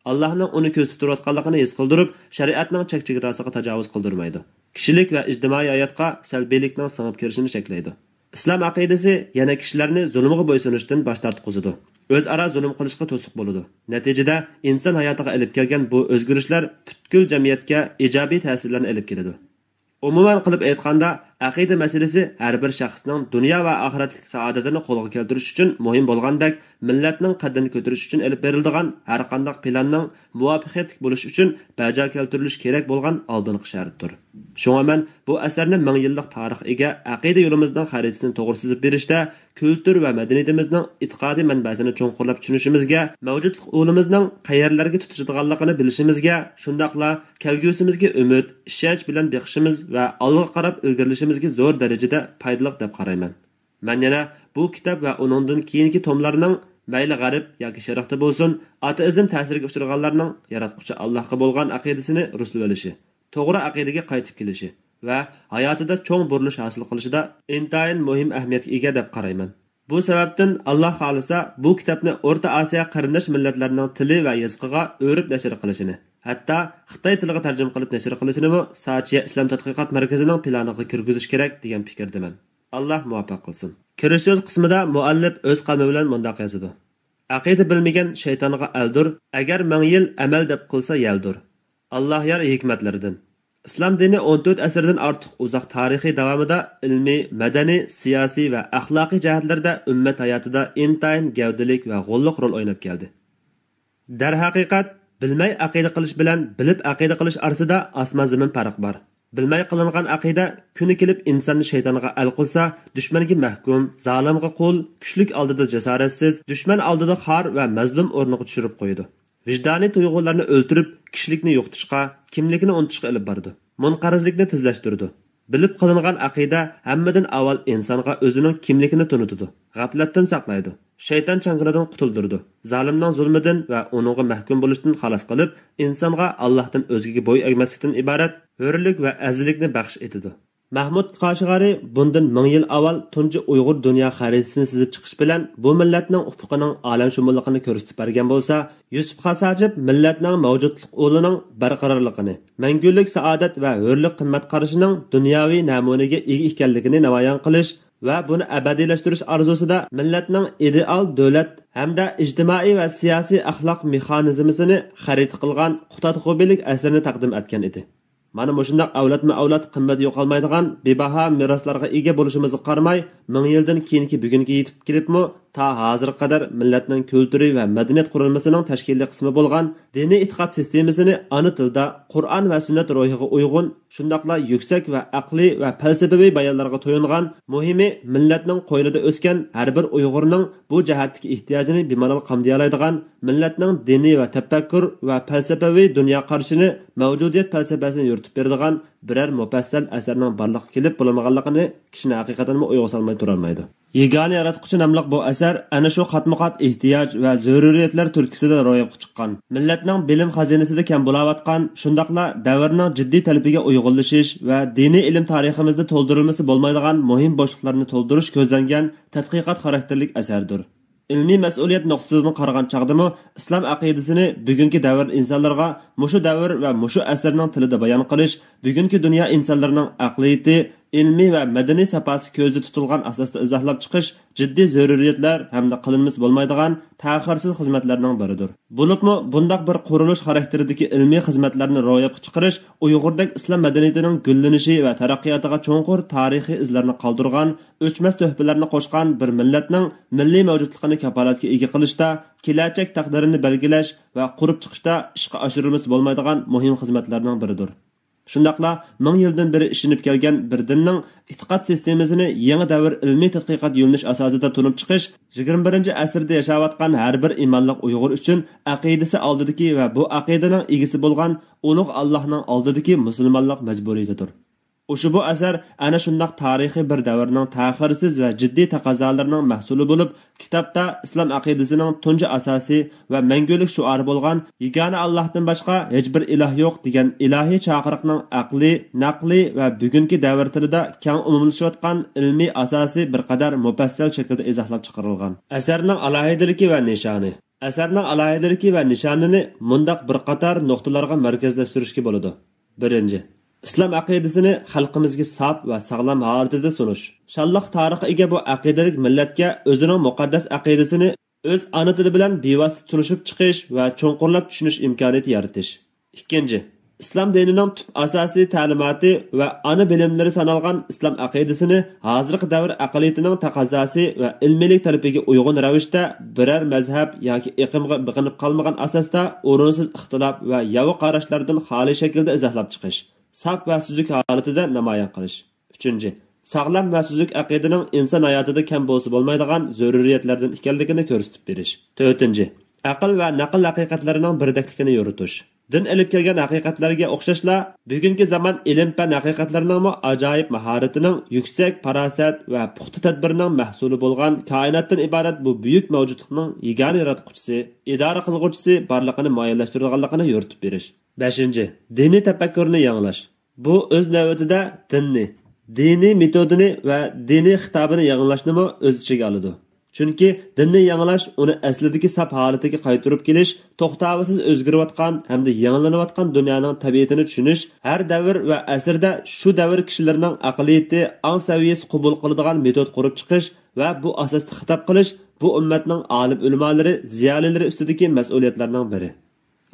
ئاللاھنىڭ ئۇنى كۆزىتىپ تۇرۇۋاتقانلىقىنى ھېس قىلدۇرۇپ، شەرىئەتنىڭ چەك-چېگراسىغا تاجاۋۇز قىلدۇرمايدۇ. كىشىلىك ۋە ئىجتىمائىي ھاياتقا سەلبىيلىكنىڭ سىڭىپ كىرىشىنى چەكلەيدۇ. ئىسلام ئەقىدىسى يەنە كىشىلەرنى زۇلۇمغا بويسۇنۇشتىن باش تارتقۇزىدۇ. ئۆزئارا زۇلۇم قىلىشقا توسۇق بولىدۇ. نەتىجىدە، ئىنسان ھاياتىغا ئېلىپ كەلگەن بۇ ئۆزگىرىشلەر پۈتكۈل جەمئىيەتكە ئىجابىي تەسىرلەرنى ئېلىپ كېلىدۇ. ئومۇمەن قىلىپ ئېيتقاندا، ئەقىدە مەسىلىسى ھەر بىر شەخسنىڭ دۇنيا ۋە ئاخىرەتلىك سائادىتىنى قولغا كەلتۈرۈش ئۈچۈن مۇھىم بولغاندەك، مىللەتنىڭ قەددىنى كۆتۈرۈش ئۈچۈن ئېلىپ بېرىلىدىغان ھەرقانداق پىلاننىڭ مۇۋەپپەقىيەتلىك بولۇشى ئۈچۈن بەجا كەلتۈرۈلۈشى كېرەك بولغان ئالدىنقى شەرتتۇر. شۇڭا مەن بۇ ئەسەرنى مىڭ يىللىق تارىخقا ئىگە ئەقىدە يولىمىزنىڭ خەرىتىسىنى توغرا سىزىپ بېرىشتە، كۈلتۈر ۋە مەدەنىيىتىمىزنىڭ ئېتىقادىي مەنبەسىنى چوڭقۇرلاپ چۈشىنىشىمىزگە، مەۋجۇتلۇق ئۇلىمىزنىڭ قەيەرلەرگە تۇتىشىدىغانلىقىنى بىلىشىمىزگە، شۇنداقلا كەلگۈسىمىزگە ئۈمىد، ئىشەنچ بىلەن بېقىشىمىز ۋە ئالغا قاراپ ئىلگىرىلىشىمىزگە زور دەرىجىدە پايدىلىق دەپ قارايمەن. مەن يەنە بۇ كىتاب ۋە ئۇنىڭدىن كېيىنكى توملارنىڭ مەيلى غەرب ياكى شەرقتە بولسۇن، ئاتېئىزم تەسىرىگە ئۇچرىغانلارنىڭ ياراتقۇچى ئاللاھقا بولغان ئەقىدىسىنى رۇسلىۋېلىشى، توغرا ئەقىدىگە قايتىپ كېلىشى ۋە ھاياتىدا چوڭ بۇرۇلۇش ھاسىل قىلىشىدا ئىنتايىن مۇھىم ئەھمىيەتكە ئىگە دەپ قارايمەن. بۇ سەۋەبتىن، ئاللاھ خالىسا، بۇ كىتابنى ئورتا ئاسىيا قېرىنداش مىللەتلەرنىڭ تىلى ۋە يېزىقىغا ئۆرۈپ نەشر قىلىشىنى، ھەتتا خىتاي تىلىغا تەرجىمە قىلىپ نەشر قىلىشىنىمۇ ساچيە ئىسلام تەتقىقات مەركىزىنىڭ پىلانىغا كىرگۈزۈش كېرەك، دېگەن پىكىردىمەن. ئاللاھ مۇۋەپپەق قىلسۇن. كىرىش سۆز قىسمىدا مۇئەللىپ ئۆز قەلىمى بىلەن مۇنداق يازىدۇ: ئەقىدە بىلمىگەن شەيتانغا ئەلدۇر، ئەگەر مىڭ يىل ئەمەل دەپ قىلسا يەلدۇر. ئاللاھ يار ھېكمەتلىرىدىن. ئىسلام دىنى ئون تۆت ئەسىردىن ئارتۇق ئۇزاق تارىخى داۋامىدا ئىلمىي، مەدەنىي، سىياسىي ۋە ئەخلاقىي جەھەتلەردە ئۈممەت ھاياتىدا ئىنتايىن گەۋدىلىك ۋە غوللۇق رول ئويناپ كەلدى. دەرھەقىقەت، بىلمەي ئەقىدە قىلىش بىلەن بىلىپ ئەقىدە قىلىش ئارىسىدا ئاسمان-زېمىن پەرق بار. بىلمەي قىلىنغان ئەقىدە كۈنى كېلىپ ئىنساننى شەيتانغا ئەل قىلسا، دۈشمەنگە مەھكۇم، زالىمغا قۇل، كۈچلۈك ئالدىدا جاسارەتسىز، دۈشمەن ئالدىدا خار ۋە مەزلۇم ئورنىغا چۈشۈرۈپ قويىدۇ. ۋىجدانىي تۇيغۇلارنى ئۆلتۈرۈپ، كىشىلىكنى يوقىتىشقا، كىملىكىنى ئۇنتۇشقا ئېلىپ بارىدۇ. مۇنقەرزلىكنى تېزلەشتۈرىدۇ. بىلىپ قىلىنغان ئەقىدە ھەممىدىن ئاۋۋال ئىنسانغا ئۆزىنىڭ كىملىكىنى تونۇتىدۇ، غەپلەتتىن ساقلايدۇ، شەيتان چاڭگىلىدىن قۇتۇلدۇرىدۇ، زالىمنىڭ زۇلمىدىن ۋە ئۇنىڭغا مەھكۇم بولۇشتىن خالاس قىلىپ، ئىنسانغا ئاللاھتىن ئۆزگىگە بوي ئەگمەسلىكتىن ئىبارەت ھۆرلۈك ۋە ئەزىزلىكنى بەخش ئېتىدۇ. مەھمۇد قاشىغارى بۇندىن مىڭ يىل ئاۋۋال تۇنجى ئۇيغۇر دۇنيا خەرىتىسىنى سىزىپ چىقىش بىلەن بۇ مىللەتنىڭ ئۇپۇقىنىڭ ئالەمشۇمۇللۇقىنى كۆرسىتىپ بەرگەن بولسا، يۈسۈپ خاس ھاجىپ مىللەتنىڭ مەۋجۇتلۇق ئۇلىنىڭ بەرقارارلىقىنى، مەڭگۈلۈك سائادەت ۋە ھۆرلۈك قىممەت قارىشىنىڭ دۇنياۋى نەمۇنىگە ئىگە ئىكەنلىكىنى نامايان قىلىش ۋە بۇنى ئەبەدىيلەشتۈرۈش ئارزۇسىدا مىللەتنىڭ ئىدېئال دۆلەت ھەمدە ئىجتىمائىي ۋە سىياسىي ئەخلاق مېخانىزمىسىنى خەرىتە قىلغان قۇتادغۇبىلىك ئەسىرىنى تەقدىم ئەتكەن ئىدى. مانا مۇشۇنداق ئەۋلادمۇ ئەۋلاد قىممىتى يوقالمايدىغان بىباھا مىراسلارغا ئىگە بولۇشىمىزغا قارىماي، مىڭ يىلدىن كېيىنكى بۈگۈنگە يېتىپ كېلىپمۇ، تا ھازىرغا قەدەر مىللەتنىڭ كۈلتۈرى ۋە مەدەنىيەت قۇرۇلمىسىنىڭ تەشكىلىي قىسمى بولغان دىنىي ئېتىقاد سىستېمىسىنى ئانا تىلدا، قۇرئان ۋە سۈننەت روھىغا ئۇيغۇن، شۇنداقلا يۈكسەك ۋە ئەقلىي ۋە پەلسەپىۋى بايانلارغا تويۇنغان، مۇھىمى مىللەتنىڭ قوينىدا ئۆسكەن ھەر بىر ئۇيغۇرنىڭ بۇ جەھەتتىكى ئېھتىياجىنى بىمالال قامدىيالايدىغان، مىللەتنىڭ دىنىي ۋە تەپەككۇر ۋە پەلسەپىۋى دۇنيا قارىشىنى، مەۋجۇدىيەت پەلسەپىسىنى يورۇتۇپ بېرىدىغان بىرەر مۇپەسسەل ئەسەرنىڭ بارلىققا كېلىپ بولمىغانلىقىنى كىشىنى ھەقىقەتەنمۇ ئويغا سالماي تۇرالمايدۇ. يېگانە ياراتقۇچى ناملىق بۇ ئەسەر ئەنە شۇ قاتمۇ قات ئېھتىياج ۋە زۆرۈرىيەتلەر تۈرتكىسىدە روياپقا چىققان، مىللەتنىڭ بىلىم خەزىنىسىدە كەم بولاۋاتقان، شۇنداقلا دەۋرنىڭ جىددىي تەلىپىگە ئۇيغۇنلىشىش ۋە دىنىي ئىلىم تارىخىمىزدا تولدۇرۇلمىسا بولمايدىغان مۇھىم بوشلۇقلارنى تولدۇرۇش كۆزلەنگەن تەتقىقات خاراكتېرلىك ئەسەردۇر. ئىلمىي مەسئۇلىيەت نۇقتىسىدىن قارىغان چاغدىمۇ ئىسلام ئەقىدىسىنى بۈگۈنكى دەۋر ئىنسانلىرىغا مۇشۇ دەۋر ۋە مۇشۇ ئەسىرنىڭ تىلىدا بايان قىلىش، بۈگۈنكى دۇنيا ئىنسانلىرىنىڭ ئەقلىيىتى، ئىلمىي ۋە مەدەنىي ساپاسى كۆزدە تۇتۇلغان ئاساستا ئىزاھلاپ چىقىش جىددىي زۆرۈرىيەتلەر ھەمدە قىلىنمىسا بولمايدىغان تەخىرسىز خىزمەتلەرنىڭ بىرىدۇر. بولۇپمۇ بۇنداق بىر قۇرۇلۇش خاراكتېرىدىكى ئىلمىي خىزمەتلەرنى روياپقا چىقىرىش ئۇيغۇردەك ئىسلام مەدەنىيىتىنىڭ گۈللىنىشى ۋە تەرەققىياتىغا چوڭقۇر تارىخىي ئىزلارنى قالدۇرغان، ئۆچمەس تۆھپىلەرنى قوشقان بىر مىللەتنىڭ مىللىي مەۋجۇتلۇقىنى كاپالەتكە ئىگە قىلىشتا، كېلەچەك تەقدىرىنى بەلگىلەش ۋە قۇرۇپ چىقىشتا ئىشقا ئاشۇرۇلمىسا بولمايدىغان مۇھىم خىزمەتلەرنىڭ بىرىدۇر. شۇنداقلا مىڭ يىلدىن بېرى ئىشىنىپ كەلگەن بىر دىننىڭ ئېتىقاد سىستېمىسىنى يېڭى دەۋر ئىلمىي تەتقىقات يۆنىلىش ئاساسىدا تونۇپ چىقىش يىگىرمە بىرىنچى ئەسىردە ياشاۋاتقان ھەر بىر ئىمانلىق ئۇيغۇر ئۈچۈن ئەقىدىسى ئالدىدىكى ۋە بۇ ئەقىدىنىڭ ئىگىسى بولغان ئۇلۇغ ئاللاھنىڭ ئالدىدىكى مۇسۇلمانلىق مەجبۇرىيىتىدۇر. ئۇشبۇ ئەسەر ئەنە شۇنداق تارىخىي بىر دەۋرنىڭ تەخىرسىز ۋە جىددىي تەقەززالىرىنىڭ مەھسۇلى بولۇپ، كىتابتا ئىسلام ئەقىدىسىنىڭ تۇنجى ئاساسى ۋە مەڭگۈلۈك شوئارى بولغان يېگانە ئاللاھتىن باشقا ھېچبىر ئىلاھ يوق دېگەن ئىلاھىي چاقىرىقنىڭ ئەقلىي، نەقلىي ۋە بۈگۈنكى دەۋر تىلىدا كەڭ ئومۇملىشىۋاتقان ئىلمىي ئاساسى بىر قەدەر مۇپەسسەل شەكىلدە ئىزاھلاپ چىقىرىلغان. ئەسەرنىڭ ئالاھىدىلىكى ۋە نىشانى. ئەسەرنىڭ ئالاھىدىلىكى ۋە نىشانىنى مۇنداق بىر قاتار نۇقتىلارغا مەركەزلەشتۈرۈشكە بولىدۇ. بىرىنچى، ئىسلام ئەقىدىسىنى خەلقىمىزگە ساپ ۋە ساغلام ھالىتىدە سۇنۇش. شانلىق تارىخقا ئىگە بۇ ئەقىدىلىك مىللەتكە ئۆزىنىڭ مۇقەددەس ئەقىدىسىنى ئۆز ئانا تىلى بىلەن بىۋاسىتە تونۇشۇپ چىقىش ۋە چوڭقۇرلاپ چۈشىنىش ئىمكانىيىتى يارىتىش. ئىككىنچى، ئىسلام دىنىنىڭ تۈپ ئاساسىي تەلىماتى ۋە ئانا بىلىملىرى سانالغان ئىسلام ئەقىدىسىنى ھازىرقى دەۋر ئەقلىيىتىنىڭ تەقەززاسى ۋە ئىلمىيلىك تەلىپىگە ئۇيغۇن رەۋىشتە بىرەر مەزھەپ ياكى ئېقىمغا بېقىنىپ قالمىغان ئاساستا ئورۇنسىز ئىختىلاپ ۋە ياۋا قاراشلاردىن خالىي شەكىلدە ئىزاھلاپ چىقىش، ساپ ۋە سۈزۈك ھالىتىدە نامايان قىلىش. ئۈچىنچى، ساغلام ۋە سۈزۈك ئەقىدىنىڭ ئىنسان ھاياتىدا كەم بولسا بولمايدىغان زۆرۈرىيەتلەردىن ئىكەنلىكىنى كۆرسىتىپ بېرىش. تۆتىنچى، ئەقىل ۋە نەقىل ھەقىقەتلىرىنىڭ بىردەكلىكىنى يورۇتۇش. دىن ئېلىپ كەلگەن ھەقىقەتلەرگە ئوخشاشلا، بۈگۈنكى زامان ئىلىم-پەن ھەقىقەتلىرىنىڭمۇ ئاجايىپ ماھارىتىنىڭ، يۈكسەك پاراسەت ۋە پۇختا تەدبىرنىڭ مەھسۇلى بولغان كائىناتتىن ئىبارەت بۇ بۈيۈك مەۋجۇتلۇقنىڭ يېگانە ياراتقۇچىسى، ئىدارە قىلغۇچىسى بارلىقىنى مۇئەييەنلەشتۈرىدىغانلىقىنى يورۇتۇپ بېرىش. بەشىنچى، دىنىي تەپەككۇرنى يېڭىلاش. بۇ ئۆز نۆۋىتىدە دىننى، دىنىي مېتودىنى ۋە دىنىي خىتابىنى يېڭىلاشنىمۇ ئۆز ئىچىگە ئالىدۇ. چۈنكى دىننى يېڭىلاش ئۇنى ئەسلىدىكى ساپ ھالىتىگە قايتۇرۇپ كېلىش، توختاۋسىز ئۆزگىرىۋاتقان ھەمدە يېڭىلىنىۋاتقان دۇنيانىڭ تەبىئىتىنى چۈشىنىش، ھەر دەۋر ۋە ئەسىردە شۇ دەۋر كىشىلىرىنىڭ ئەقلىيىتى، ئاڭ سەۋىيەسى قوبۇل قىلىدىغان مېتود قۇرۇپ چىقىش ۋە بۇ ئاساستا خىتاب قىلىش بۇ ئۈممەتنىڭ ئالىم ئۆلىمالىرى، زىيالىيلىرى ئۈستىدىكى مەسئۇلىيەتلەرنىڭ بىرى.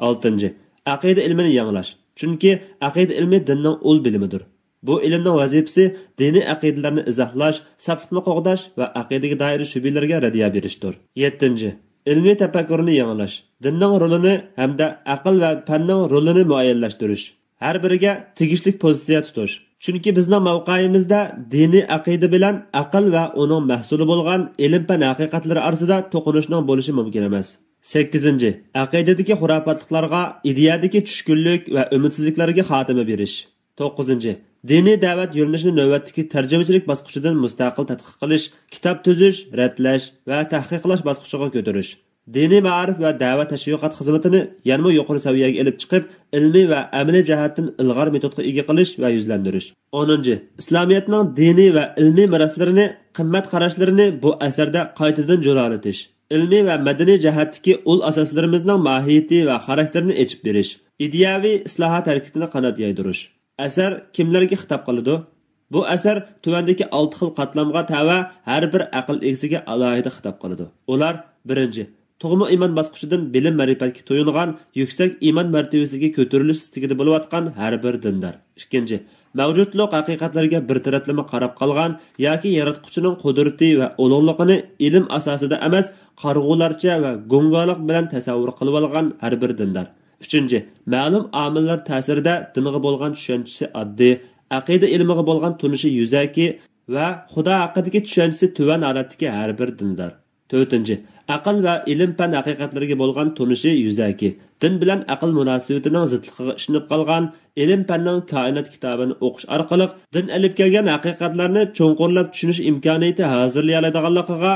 ئالتىنچى، ئەقىدە ئىلمىنى يېڭىلاش. چۈنكى ئەقىدە ئىلمى دىننىڭ ئۇل بىلىمىدۇر. بۇ ئىلىمنىڭ ۋەزىپىسى دىنىي ئەقىدىلەرنى ئىزاھلاش، ساپلىقنى قوغداش ۋە ئەقىدىگە دائىر شۈبھىلەرگە رەددىيە بېرىشتۇر. يەتتىنچى، ئىلمىي تەپەككۇرنى يېڭىلاش. دىننىڭ رولىنى ھەمدە ئەقىل ۋە پەننىڭ رولىنى مۇئەييەنلەشتۈرۈش. ھەر بىرىگە تېگىشلىك پوزىتسىيە تۇتۇش. چۈنكى بىزنىڭ مەۋقەيىمىزدە دىنىي ئەقىدە بىلەن ئەقىل ۋە ئۇنىڭ مەھسۇلى بولغان ئىلىم-پەن ھەقىقەتلىرى ئارىسىدا توقۇنۇشنىڭ بولۇشى مۇمكىن ئەمەس. سەككىزىنچى، ئەقىدىدىكى خۇراپاتلىقلارغا، ئىدىيەدىكى چۈشكۈنلۈك ۋە ئۈمىدسىزلىكلەرگە خاتىمە بېرىش. توققۇزىنچى، دىنىي دەۋەت يۆنىلىشىنى نۆۋەتتىكى تەرجىمىچىلىك باسقۇچىدىن مۇستەقىل تەتقىق قىلىش، كىتاب تۈزۈش، رەتلەش ۋە تەھقىقلەش باسقۇچىغا كۆتۈرۈش. دىنىي مائارىپ ۋە دەۋەت تەشۋىقات خىزمىتىنى يەنىمۇ يۇقىرى سەۋىيەگە ئېلىپ چىقىپ، ئىلمىي ۋە ئەمەلىي جەھەتتىن ئىلغار مېتودقا ئىگە قىلىش ۋە يۈزلەندۈرۈش. ئونىنچى، ئىسلامىيەتنىڭ دىنىي ۋە ئىلمىي مىراسلىرىنى، قىممەت قاراشلىرىنى بۇ ئەسەردە قايتىدىن جۇلالىتىش، ئىلمىي ۋە مەدەنىي جەھەتتىكى ئۇل ئاساسلىرىمىزنىڭ ماھىيىتى ۋە خاراكتېرىنى ئېچىپ بېرىش، ئىدىيەۋى ئىسلاھات ھەرىكىتىنى قانات يايدۇرۇش. ئەسەر كىملەرگە خىتاب قىلىدۇ؟ بۇ ئەسەر تۆۋەندىكى ئالتە خىل قاتلامغا تەۋە ھەر بىر ئەقىل ئىگىسىگە ئالاھىدە خىتاب قىلىدۇ. ئۇلار، بىرىنچى، تۇغما ئىمان باسقۇچىدىن بىلىم-مەرىپەتكە تويۇنغان يۈكسەك ئىمان مەرتىۋىسىگە كۆتۈرۈلۈش ئىستىكىدە بولۇۋاتقان ھەر بىر دىندار. ئىككىنچى، مەۋجۇتلۇق ھەقىقەتلەرگە بىر تەرەپلىمە قاراپ قالغان ياكى ياراتقۇچىنىڭ قۇدرىتى ۋە ئۇلۇغلۇقىنى ئىلىم ئاساسىدا ئەمەس، قارىغۇلارچە ۋە گۇڭگالىق بىلەن تەسەۋۋۇر قىلىۋالغان ھەر بىر دىندار. ئۈچىنچى، مەلۇم ئامىللار تەسىرىدە دىنغا بولغان چۈشەنچىسى ئاددىي، ئەقىدە ئىلمىغا بولغان تونۇشى يۈزەكى ۋە خۇدا ھەققىدىكى چۈشەنچىسى تۆۋەن ھالەتتىكى ھەر بىر دىندار. تۆتىنچى، ئەقىل ۋە ئىلىم-پەن ھەقىقەتلىرىگە بولغان تونۇشى يۈزەكى، دىن بىلەن ئەقىل مۇناسىۋىتىنىڭ زىتلىقىغا ئىشىنىپ قالغان، ئىلىم-پەننىڭ كائىنات كىتابىنى ئوقۇش ئارقىلىق دىن ئېلىپ كەلگەن ھەقىقەتلەرنى چوڭقۇرلاپ چۈشىنىش ئىمكانىيىتى ھازىرلىيالايدىغانلىقىغا،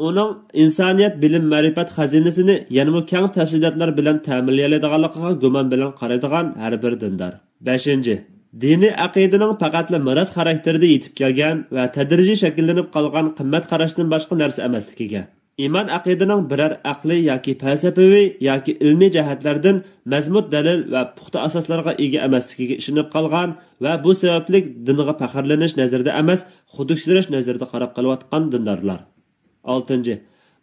ئۇنىڭ ئىنسانىيەت بىلىم-مەرىپەت خەزىنىسىنى يەنىمۇ كەڭ تەپسىلاتلار بىلەن تەمىنلىيەلەيدىغانلىقىغا گۇمان بىلەن قارايدىغان ھەر بىر دىندار. بەشىنچى، دىنىي ئەقىدىنىڭ پەقەتلا مىراس خاراكتېرىدە يېتىپ كەلگەن ۋە تەدرىجىي شەكىللىنىپ قالغان قىممەت قاراشتىن باشقا نەرسە ئەمەسلىكىگە، ئىمان ئەقىدىنىڭ بىرەر ئەقلىي ياكى پەلسەپىۋى ياكى ئىلمىي جەھەتلەردىن مەزمۇت دەلىل ۋە پۇختا ئاساسلارغا ئىگە ئەمەسلىكىگە ئىشىنىپ قالغان ۋە بۇ سەۋەبلىك دىنغا پەخىرلىنىش نەزىرىدە ئەمەس، خۇدۈكسىرەش نەزىرىدە قاراپ قېلىۋاتقان دىندارلار. ئالتىنچى،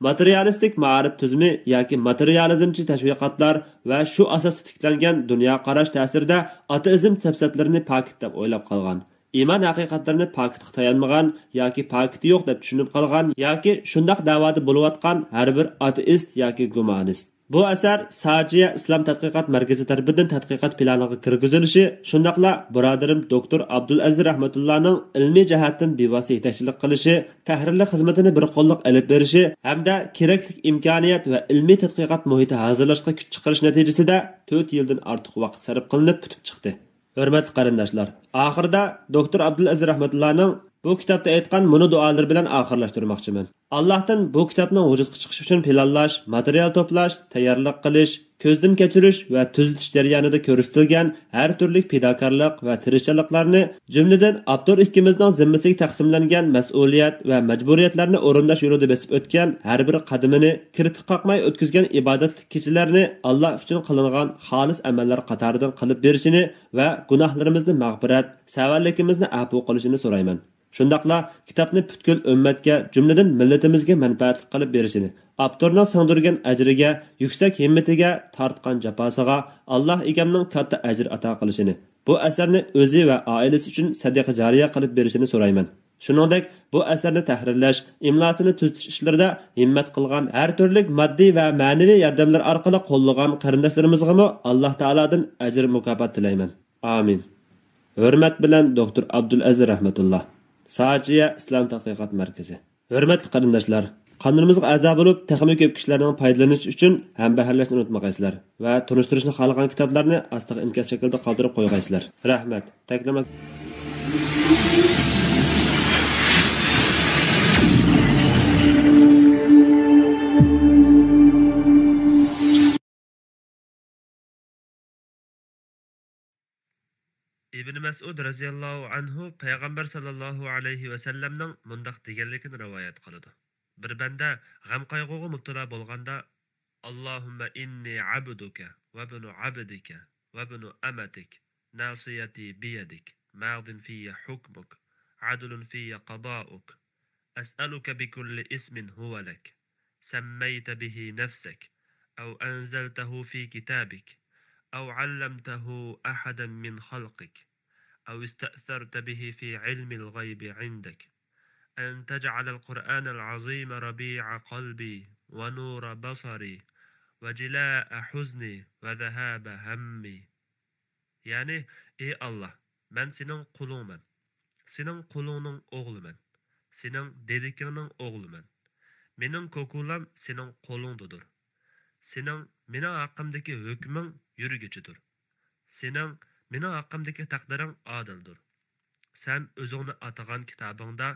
ماتېرىيالىستىك مائارىپ تۈزۈمى ياكى ماتېرىيالىزمچى تەشۋىقاتلار ۋە شۇ ئاساستا تىكلەنگەن دۇنيا قاراش تەسىرىدە ئاتېئىزم سەپسەتىلىرىنى پاكىت دەپ ئويلاپ قالغان، ئىمان ھەقىقەتلىرىنى پاكىتقا تايانمىغان ياكى پاكىتى يوق دەپ چۈشىنىپ قالغان ياكى شۇنداق دەۋادا بولۇۋاتقان ھەر بىر ئاتېئىست ياكى گۇمانىست. بۇ ئەسەر ساجىيە ئىسلام تەتقىقات مەركىزى تەرىپىدىن تەتقىقات پىلانىغا كىرگۈزۈلۈشى، شۇنداقلا بۇرادىرىم دوكتور ئابدۇلئەزىز رەھمەتۇللانىڭ ئىلمىي جەھەتتىن بىۋاسىتە يېتەكچىلىك قىلىشى، تەھرىرلىك خىزمىتىنى بىر قوللۇق ئېلىپ بېرىشى ھەمدە كېرەكلىك ئىمكانىيەت ۋە ئىلمىي تەتقىقات مۇھىتى ھازىرلاشقا كۈچ چىقىرىش نەتىجىسىدە تۆت يىلدىن ئارتۇق ۋاقىت سەرپ قىلىنىپ پۈتۈپ چىقتى. ھۆرمەتلىك قېرىنداشلار، ئاخىرىدا دوكتور ئابدۇلئەزىز رەھمەتۇللانىڭ بۇ كىتابتا ئېيتقان مۇنۇ دۇئالىرى بىلەن ئاخىرلاشتۇرماقچىمەن. ئاللاھتىن بۇ كىتابنىڭ ۋۇجۇدقا چىقىشى ئۈچۈن پىلانلاش، ماتېرىيال توپلاش، تەييارلىق قىلىش، كۆزدىن كەچۈرۈش ۋە تۈزىتىش جەريانىدا كۆرسىتىلگەن ھەر تۈرلۈك پىداكارلىق ۋە تىرىشچانلىقلارنى، جۈملىدىن ئاپتور ئىككىمىزنىڭ زىممىسىگە تەقسىملەنگەن مەسئۇلىيەت ۋە مەجبۇرىيەتلەرنى ئورۇنداش يولىدا بېسىپ ئۆتكەن ھەر بىر قەدىمىنى، كىرپىك قاقماي ئۆتكۈزگەن ئىبادەتلىك كېچىلەرنى ئاللاھ ئۈچۈن قىلىنغان خالىس ئەمەللەر قاتارىدىن قىلىپ بېرىشىنى ۋە گۇناھلىرىمىزنى مەغپىرەت، سەۋەنلىكىمىزنى ئەپۇ قىلىشىنى سورايمەن. شۇنداقلا كىتابنى پۈتكۈل ئۈممەتكە، جۈملىدىن مىللىتىمىزگە مەنپەئەتلىك قىلىپ بېرىشىنى، ئاپتورنىڭ سىڭدۈرگەن ئەجرىگە، يۈكسەك ھىممىتىگە، تارتقان جاپاسىغا ئاللاھ ئىگەمنىڭ كاتتا ئەجىر ئاتا قىلىشىنى، بۇ ئەسەرنى ئۆزى ۋە ئائىلىسى ئۈچۈن سەدىقە جارىيە قىلىپ بېرىشىنى سورايمەن. شۇنىڭدەك، بۇ ئەسەرنى تەھرىرلەش، ئىملاسىنى تۈزىتىش ئىشلىرىدا ھىممەت قىلغان، ھەر تۈرلۈك ماددىي ۋە مەنىۋى ياردەملەر ئارقىلىق قوللىغان قېرىنداشلىرىمىزغىمۇ ئاللاھ تائالادىن ئەجىر مۇكاپات تىلەيمەن. ئامىن. ھۆرمەت بىلەن دوكتور ئابدۇلئەزىز رەھمەتۇللا، ساجىيە ئىسلام تەتقىقات مەركىزى. ھۆرمەتلىك قېرىنداشلار، قانىلىمىزغا ئەزا بولۇپ، تېخىمۇ كۆپ كىشىلەرنىڭ پايدىلىنىشى ئۈچۈن ھەمبەھىرلەشنى ئۇنتۇمىغايسىلەر ۋە تونۇشتۇرۇشنى خالىغان كىتابلارنى ئاستىغا ئىنكاس شەكلىدە قالدۇرۇپ قويغايسىلەر. رەھمەت. تەكلىماك. ئىبن مەسئۇد رەزىياللاھۇ ئەنھۇ پەيغەمبەر ساللاللاھۇ ئەلەيھى ۋەسەللەمنىڭ مۇنداق دېگەنلىكىنى رىۋايەت قىلىدۇ. بىر بەندە غەم-قايغۇغا مۇپتىلا بولغاندا، اللهم إني عبدك وابن عبدك وابن أمتك، ناصيتي بيدك، ماض في حكمك، عدل في قضاؤك، أسألك بكل اسم هو لك، سميت به نفسك، أو أنزلته في كتابك، أو علمته أحدا من خلقك، أو استأثرت به في علم الغيب عندك، أن تجعل القرآن العظيم ربيع قلبي ونور بصري وجلاء حزني وذهاب همي. يەنى، ئى ئاللاھ، مەن سېنىڭ قۇلۇڭمەن، سېنىڭ قۇلۇڭنىڭ ئوغلىمەن، سېنىڭ دېدىكىڭنىڭ ئوغلىمەن. مېنىڭ كوكۇلام سېنىڭ قولۇڭدىدۇر. سېنىڭ مېنىڭ ھەققىمدىكى ھۆكمۈڭ يۈرگۈچىدۇر. سېنىڭ مېنىڭ ھەققىمدىكى تەقدىرىڭ ئادىلدۇر. سەن ئۆزۈڭنى ئاتىغان كىتابىڭدا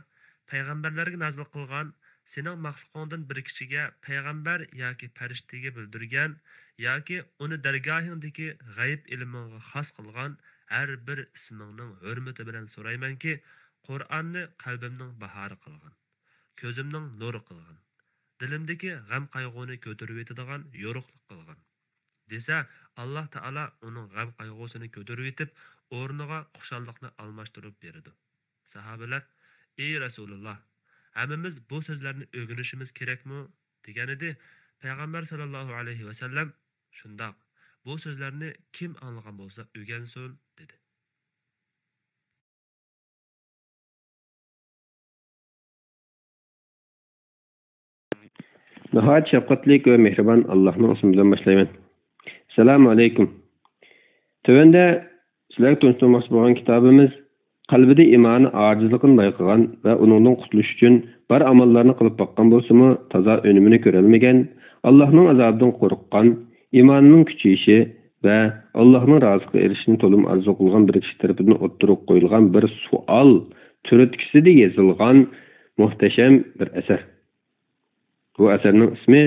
پەيغەمبەرلەرگە نازىل قىلغان، سېنىڭ مەخلۇقۇڭدىن بىر كىشىگە پەيغەمبەر ياكى پەرىشتىگە بىلدۈرگەن ياكى ئۇنى دەرگاھىڭدىكى غەيىب ئىلمىڭغا خاس قىلغان ھەر بىر ئىسمىڭنىڭ ھۆرمىتى بىلەن سورايمەنكى، قۇرئاننى قەلبىمنىڭ باھارى قىلغىن، كۆزۈمنىڭ نۇرى قىلغىن، دىلىمدىكى غەم-قايغۇنى كۆتۈرۈۋېتىدىغان يورۇقلۇق قىلغىن. دېسە، ئاللاھ تائالا ئۇنىڭ غەم-قايغۇسىنى كۆتۈرۈۋېتىپ، ئورنىغا خۇشاللىقنى ئالماشتۇرۇپ بېرىدۇ. ساھابىلەر، ئى رەسۇلۇللاھ، ھەممىمىز بۇ سۆزلەرنى ئۆگىنىشىمىز كېرەكمۇ؟ دېگەنىدى. پەيغەمبەر ساللاللاھۇ ئەلەيھى ۋەسەللەم، شۇنداق، بۇ سۆزلەرنى كىم ئاڭلىغان بولسا ئۆگەنسۇن، دېدى. ناھايىتى شەپقەتلىك ۋە مېھرىبان ئاللاھنىڭ ئىسمى بىلەن باشلايمەن. ئەسسالامۇ ئەلەيكۇم. تۆۋەندە سىلەرگە تونۇشتۇرماقچى بولغان كىتابىمىز قەلبىدە ئىمانى ئاجىزلىقىنى بايقىغان ۋە ئۇنىڭدىن قۇتۇلۇش ئۈچۈن بار ئاماللارنى قىلىپ باققان بولسىمۇ، تازا ئۈنۈمىنى كۆرەلمىگەن، ئاللاھنىڭ ئازابىدىن قورققان، ئىمانىنىڭ كۈچىيىشى ۋە ئاللاھنىڭ رازىلىقىغا ئېرىشىشنى تولىمۇ ئارزۇ قىلغان بىر كىشى تەرىپىدىن ئوتتۇرىغا قويۇلغان بىر سوئال تۈرتكىسىدە يېزىلغان مۇھتەشەم بىر ئەسەر. بۇ ئەسەرنىڭ ئىسمى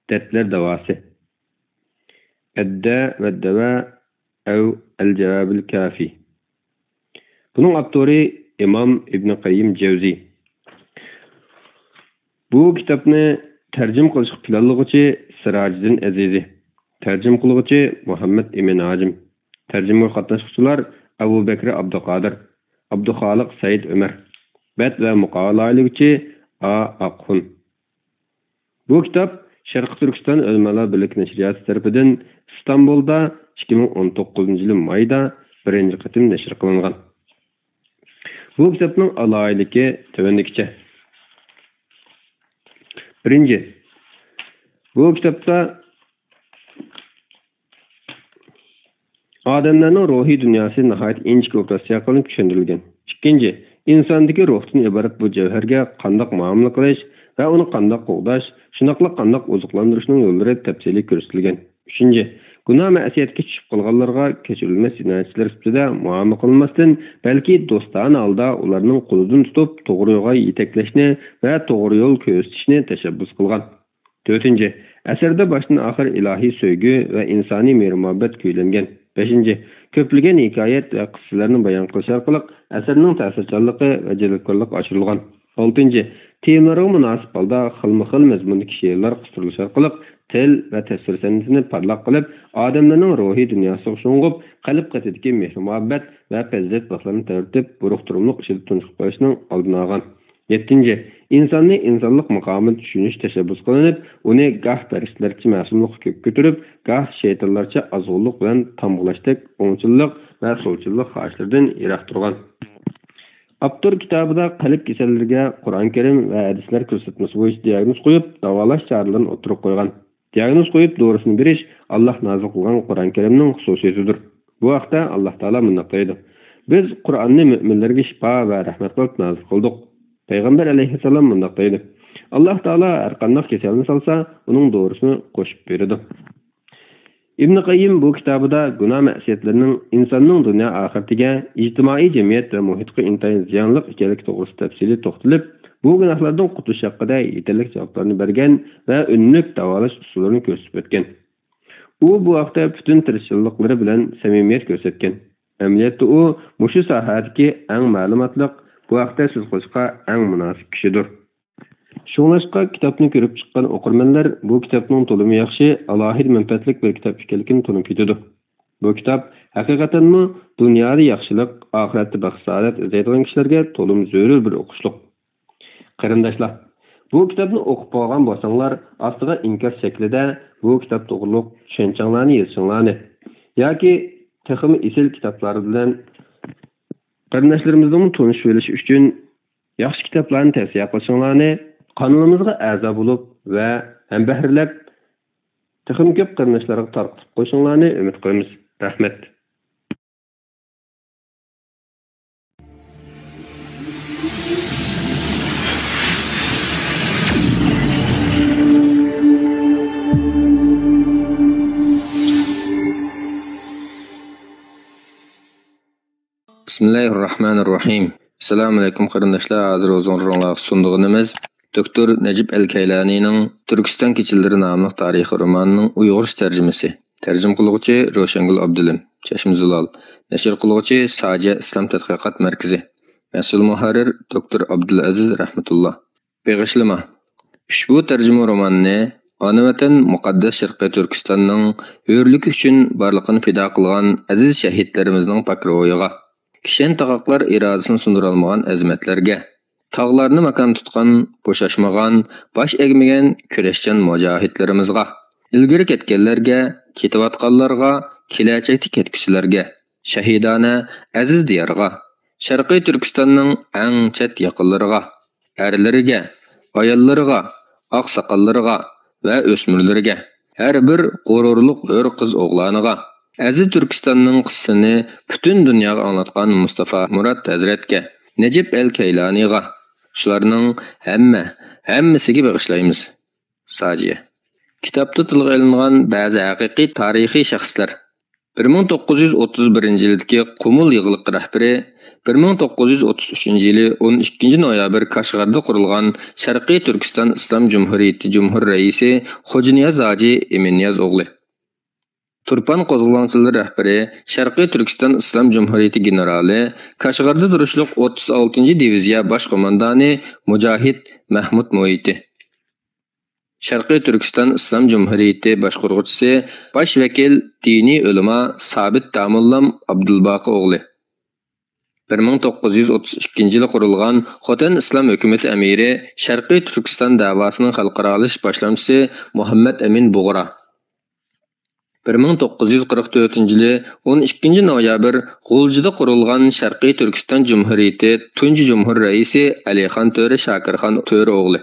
دەردلەر داۋاسى. ئەددە ۋە دەۋا ئەۋ ئەل جاۋابىل كافى. بۇنىڭ ئاپتورى ئىمام ئىبنى قەييىم جەۋزى. بۇ كىتابنى تەرجىمە قىلىشقا پىلانلىغۇچى سىراجىدىن ئەزىزى، تەرجىمە قىلغۇچى مۇھەممەد ئىمىن ھاجىم، تەرجىمىگە قاتناشقۇچىلار ئەبۇ بەكرى ئابدۇقادىر، ئابدۇخالىق سەئىد ئۆمەر، بەت ۋە مۇقاۋا لايىھىلىگۈچى ئا ئاقخۇن. بۇ كىتاب شەرقىي تۈركىستان ئۆلىمالار بىرلىكى نەشرىياتى تەرىپىدىن ئىستانبۇلدا ئىككى مىڭ ئون توققۇزىنچى يىلى مايدا بىرىنچى قېتىم نەشر قىلىنغان. بۇ كىتابنىڭ ئالاھىدىلىكى تۆۋەندىكىچە. بىرىنچى، بۇ كىتابتا ئادەملەرنىڭ روھىي دۇنياسى ناھايىتى ئىنچىكە ئوپېراتسىيە قىلىنىپ چۈشەندۈرۈلگەن. ئىككىنچى، ئىنساندىكى روھتىن ئىبارەت بۇ جەۋھەرگە قانداق مۇئامىلە قىلىش ۋە ئۇنى قانداق قوغداش، شۇنداقلا قانداق ئوزۇقلاندۇرۇشنىڭ يوللىرى تەپسىلىي كۆرسىتىلگەن. ئۈچىنچى، گۇناھ مەسىيەتكە چۈشۈپ قالغانلارغا كەچۈرۈلمەس جىنايەتچىلەر سۈپىتىدە مۇئامىلە قىلىنماستىن، بەلكى دوستانە ھالدا ئۇلارنىڭ قولىدىن تۇتۇپ توغرا يولغا يېتەكلەشنى ۋە توغرا يول كۆرسىتىشنى تەشەببۇس قىلغان. تۆتىنچى، ئەسەردە باشتىن ئاخىر ئىلاھىي سۆيگۈ ۋە ئىنسانىي مېھىر-مۇھەببەت كۈيلەنگەن. بەشىنچى، كۆپلىگەن ھېكايەت ۋە قىسسىلەرنى بايان قىلىش ئارقىلىق ئەسەرنىڭ تەسىرچانلىقى ۋە جەلپكارلىقى ئاشۇرۇلغان. ئالتىنچى، تېمىلىرىغا مۇناسىپ ھالدا خىلمۇ خىل مەزمۇندىكى شېئىرلار قىستۇرۇلۇشى ئارقىلىق تىل ۋە تەسۋىر سەنئىتىنى پارلاق قىلىپ، ئادەملەرنىڭ روھىي دۇنياسىغا شۇڭغۇپ، قەلب قېتىدىكى مېھىر-مۇھەببەت ۋە پەزىلەت بىخلىرىنى تەۋرىتىپ، بۇرۇق-تۇرۇملۇق ئىچىدە تۇنجۇقۇپ قېلىشنىڭ ئالدىنى ئالغان. يەتتىنچى، ئىنساننى ئىنسانلىق ماقامىدا چۈشىنىش تەشەببۇس قىلىنىپ، ئۇنى گاھ پەرىشتىلەرچە مەسۇملۇققا كۆككە كۆتۈرۈپ، گاھ شەيتانلارچە ئازغۇنلۇق بىلەن تامغىلاشتەك ئوڭچىللىق ۋە سولچىللىق خاھىشلىرىدىن يىراق تۇرغان. ئاپتور كىتابىدا قەلب كېسەللىرىگە قۇرئان كەرىم ۋە ھەدىسلەر كۆرسەتمىسى بويىچە دىئاگنوز قويۇپ، داۋالاش چارىلىرىنى ئوتتۇرىغا قويغان. دىئاگنوز قويۇپ، دورىسىنى بېرىش ئاللاھ نازىل قىلغان قۇرئان كەرىمنىڭ خۇسۇسىيىتىدۇر. بۇ ھەقتە ئاللاھ تائالا مۇنداق دەيدۇ: «بىز قۇرئاننى مۆمىنلەرگە شىپا ۋە رەھمەت قىلىپ نازىل قىلدۇق.» پەيغەمبەر ئەلەيھىسسالام مۇنداق دەيدۇ: «ئاللاھ تائالا ھەرقانداق كېسەلنى سالسا، ئۇنىڭ دورىسىنى قوشۇپ بېرىدۇ.» ئىبنى قەييىم بۇ كىتابىدا گۇناھ مەسىيەتلىرىنىڭ ئىنساننىڭ دۇنيا ئاخىرىتىگە، ئىجتىمائىي جەمئىيەت ۋە مۇھىتقا ئىنتايىن زىيانلىق ئىكەنلىكى توغرىسىدا تەپسىلىي توختىلىپ، بۇ گۇناھلاردىن قۇتۇلۇش ھەققىدە يېتەرلىك جاۋابلارنى بەرگەن ۋە ئۈنۈملۈك داۋالاش ئۇسۇللىرىنى كۆرسىتىپ ئۆتكەن. ئۇ بۇ ھەقتە پۈتۈن تىرىشچانلىقلىرى بىلەن سەمىمىيەت كۆرسەتكەن. ئەمەلىيەتتە ئۇ مۇشۇ ساھەدىكى ئەڭ مەلۇماتلىق، بۇ ھەقتە سۆز قىلىشقا ئەڭ مۇناسىپ كىشىدۇر. شۇڭلاشقا كىتابنى كۆرۈپ چىققان ئوقۇرمەنلەر بۇ كىتابنىڭ تولىمۇ ياخشى، ئالاھىدە مەنپەئەتلىك بىر كىتاب ئىكەنلىكىنى تونۇپ يېتىدۇ. بۇ كىتاب ھەقىقەتەنمۇ دۇنيادا ياخشىلىق، ئاخىرەتتە بەخت-سائادەت ئىزدەيدىغان كىشىلەرگە تولىمۇ زۆرۈر بىر ئوقۇشلۇق. قېرىنداشلار، بۇ كىتابنى ئوقۇپ بولغان بولساڭلار، ئاستىغا ئىنكاس شەكلىدە بۇ كىتاب توغرۇلۇق چۈشەنچەڭلارنى يېزىشىڭلارنى ياكى تېخىمۇ ئېسىل كىتابلار بىلەن قېرىنداشلىرىمىزنىڭمۇ تونۇشۇۋېلىشى ئۈچۈن ياخشى كىتابلارنى تەۋسىيە قىلىشىڭلارنى، قانىلىمىزغا ئەزا بولۇپ ۋە ھەمبەھىرلەپ، تېخىمۇ كۆپ قېرىنداشلارغا تارقىتىپ قويۇشۇڭلارنى ئۈمىد قىلىمىز. رەھمەت. بىسمىللاھىررەھمانىررەھىم. ئەسسالامۇئەلەيكۇم قېرىنداشلار، ھازىر ھۇزۇرۇڭلارغا سۇنىدىغىنىمىز دوكتور نەجىپ ئەلكەيلانىنىڭ تۈركىستان كېچىلىرى ناملىق تارىخىي رومانىنىڭ ئۇيغۇرچە تەرجىمىسى. تەرجىمە قىلغۇچى روشەنگۈل ئابدۇلىم، چەشمە زۇلال. نەشر قىلغۇچى ساجە ئىسلام تەتقىقات مەركىزى. مەسئۇل مۇھەررىر دوكتور ئابدۇلئەزىز رەھمەتۇللا. بېغىشلىما. ئۇشبۇ تەرجىمە روماننى ئانا ۋەتەن مۇقەددەس شەرقىي تۈركىستاننىڭ ھۆرلۈكى ئۈچۈن بارلىقىنى پىدا قىلغان ئەزىز شەھىدلىرىمىزنىڭ پاك روھىغا، كىشەن تاقاقلار ئىرادىسىنى سۇندۇرالمىغان ئەزىمەتلەرگە، تاغلارنى ماكان تۇتقان، بوشاشمىغان، باش ئەگمىگەن كۈرەشچان مۇجاھىدلىرىمىزغا، ئىلگىرى كەتكەنلەرگە، كېتىۋاتقانلارغا، كېلەچەكتە كەتكۈسىلەرگە، شەھىدانە ئەزىز دىيارغا، شەرقىي تۈركىستاننىڭ ئەڭ چەت يېقىنلىرىغا، ئەرلىرىگە، ئاياللىرىغا، ئاقساقاللىرىغا، ۋە ئۆسمۈرلىرىگە، ھەر بىر غۇرۇرلۇق ھۆر قىز ئوغلانىغا، ئەزىز تۈركىستاننىڭ قىسسىسىنى پۈتۈن دۇنياغا ئاڭلاتقان مۇستافا مۇرات ھەزرەتكە، نەجىپ ئەل كەيلانىغا، شۇلارنىڭ ھەممە، ھەممىسىگە بېغىشلايمىز. ساجىيە. كىتابتا تىلغا ئېلىنغان بەزى ھەقىقىي تارىخىي شەخسلەر. بىر مىڭ توققۇز يۈز ئوتتۇز بىرىنچى يىلدىكى قۇمۇل يىغلىقى رەھبىرى، بىر مىڭ توققۇز يۈز ئوتتۇز ئۈچىنچى يىلى ئون ئىككىنچى نويابىر كاشغەردە قۇرۇلغان شەرقىي تۈركىستان ئىسلام جۇمھۇرىيىتى جۇمھۇر رەئىسى خوجانىياز ھاجى ئىمىننىياز ئوغلى. تۇرپان قوزغىلاڭچىلىرى رەھبىرى، شەرقىي تۈركىستان ئىسلام جۇمھۇرىيىتى گېنېرالى، كاشغەردە تۇرۇشلۇق ئوتتۇز ئالتىنچى دىۋىزىيە باش قوماندانى مۇجاھىد مەھمۇد مۇھىتى. شەرقىي تۈركىستان ئىسلام جۇمھۇرىيىتى باشقۇرغۇچىسى، باش ۋەكىل، دىنىي ئۆلىما سابىت داموللام ئابدۇلباقى ئوغلى. بىر مىڭ توققۇز يۈز ئوتتۇز ئىككىنچى يىلى قۇرۇلغان خوتەن ئىسلام ھۆكۈمىتى ئەمىرى، شەرقىي تۈركىستان دەۋاسىنىڭ خەلقئارالىشىش باشلامچىسى مۇھەممەد ئەمىن بۇغرا. بىر مىڭ توققۇز يۈز قىرىق تۆتىنچى يىلى ئون ئىككىنچى نويابىر غۇلجىدا قۇرۇلغان شەرقىي تۈركىستان جۇمھۇرىيىتى تۇنجى جۇمھۇر رەئىسى ئەلىخان تۆرە شاكىرخان تۆرە ئوغلى.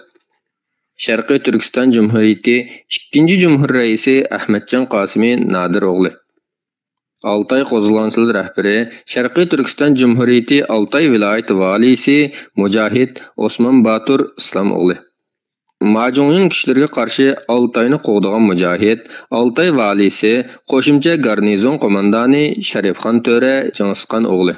شەرقىي تۈركىستان جۇمھۇرىيىتى ئىككىنچى جۇمھۇر رەئىسى ئەخمەتجان قاسىمى نادىر ئوغلى. ئالتاي قوزغىلاڭچىلىرى رەھبىرى، شەرقىي تۈركىستان جۇمھۇرىيىتى ئالتاي ۋىلايىتى ۋالىيسى مۇجاھىد ئوسمان باتۇر ئىسلام ئوغلى. ماجۇڭيىڭ كۈچلىرىگە قارشى ئالتاينى قوغدىغان مۇجاھىد، ئالتاي ۋالىيسى، قوشۇمچە گارنىزون قوماندانى شەرىپخان تۆرە جىڭسىخان ئوغلى.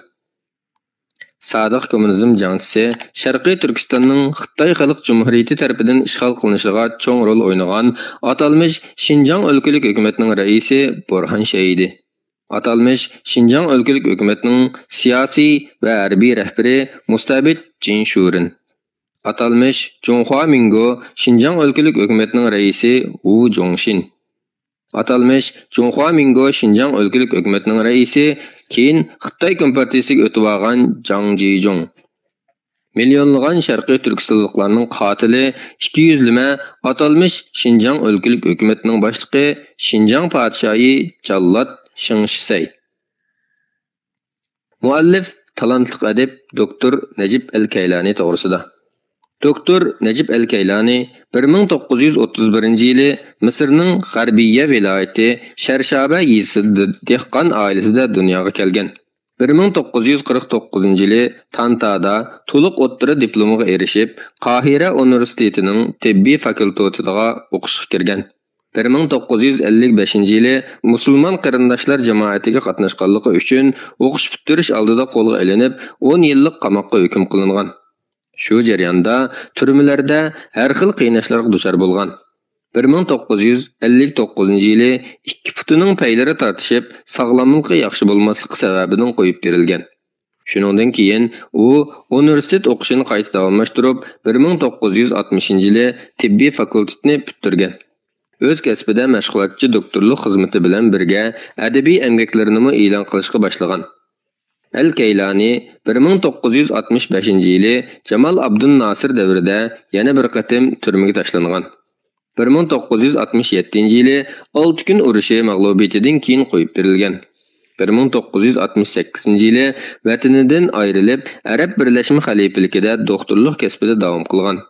سادىق كوممۇنىزم جەڭچىسى، شەرقىي تۈركىستاننىڭ خىتاي خەلق جۇمھۇرىيىتى تەرىپىدىن ئىشغال قىلىنىشىغا چوڭ رول ئوينىغان ئاتالمىش شىنجاڭ ئۆلكىلىك ھۆكۈمەتنىڭ رەئىسى بورھان شەھىدى. ئاتالمىش شىنجاڭ ئۆلكىلىك ھۆكۈمەتنىڭ سىياسىي ۋە ھەربىي رەھبىرى مۇستەبىت جىن شۇرىن. ئاتالمىش جۇڭخۇا مىڭگو شىنجاڭ ئۆلكىلىك ھۆكۈمەتنىڭ رەئىسى ۋۇ جۇڭشىن. ئاتالمىش جۇڭخۇا مىڭگو شىنجاڭ ئۆلكىلىك ھۆكۈمەتنىڭ رەئىسى، كېيىن خىتاي كومپارتىيىسىگە ئۆتۈۋالغان جاڭ جىجۇڭ. مىليونلىغان شەرقىي تۈركىستانلىقلارنىڭ قاتىلى، ئىككى يۈزلىمە ئاتالمىش شىنجاڭ ئۆلكىلىك ھۆكۈمەتنىڭ باشلىقى، شىنجاڭ پادىشاھى جاللات شېڭ شىسەي. مۇئەللىپ، تالانتلىق ئەدىب دوكتور نەجىپ ئەل كەيلانى توغرىسىدا. دوكتور نەجىپ ئەل كەيلانى بىر مىڭ توققۇز يۈز ئوتتۇز بىرىنچى يىلى مىسىرنىڭ غەربىيە ۋىلايىتى شەرشابە يېزىسىدا دېھقان ئائىلىسىدە دۇنياغا كەلگەن. بىر مىڭ توققۇز يۈز قىرىق توققۇزىنچى يىلى تانتادا تولۇق ئوتتۇرا دىپلومىغا ئېرىشىپ، قاھىرە ئۇنىۋېرسىتېتىنىڭ تېببىي فاكۇلتېتىغا ئوقۇشقا كىرگەن. بىر مىڭ توققۇز يۈز ئەللىك بەشىنچى يىلى مۇسۇلمان قېرىنداشلار جامائىتىگە قاتناشقانلىقى ئۈچۈن ئوقۇش پۈتتۈرۈش ئالدىدا قولغا ئېلىنىپ، ئون يىللىق قاماققا ھۆكۈم قىلىنغان. شۇ جەرياندا تۈرمىلەردە ھەر خىل قىيناشلارغا دۇچار بولغان. بىر مىڭ توققۇز يۈز ئەللىك توققۇزىنچى يىلى ئىككى پۇتىنىڭ پەيلىرى تارتىشىپ، ساغلاملىقى ياخشى بولماسلىقى سەۋەبىدىن قويۇپ بېرىلگەن. شۇنىڭدىن كېيىن ئۇ ئۇنىۋېرسىتېت ئوقۇشىنى قايتا داۋاملاشتۇرۇپ، بىر مىڭ توققۇز يۈز ئاتمىشىنچى يىلى تېببىي فاكۇلتېتنى پۈتتۈرگەن. ئۆز كەسپىدە مەشغۇلاتچى دوكتورلۇق خىزمىتى بىلەن بىرگە ئەدەبىي ئەمگەكلىرىنىمۇ ئېلان قىلىشقا باشلىغان. ئەل كەيلانى بىر مىڭ توققۇز يۈز ئاتمىش بەشىنچى يىلى جامال ئابدۇنناسىر دەۋرىدە يەنە بىر قېتىم تۈرمىگە تاشلانغان. بىر مىڭ توققۇز يۈز ئاتمىش يەتتىنچى يىلى ئالتە كۈن ئۇرۇشى مەغلۇبىيىتىدىن كېيىن قويۇپ بېرىلگەن. بىر مىڭ توققۇز يۈز ئاتمىش سەككىزىنچى يىلى ۋەتىنىدىن ئايرىلىپ، ئەرەب بىرلەشمە خەلىپىلىكىدە دوختۇرلۇق كەسپىدە داۋام قىلغان.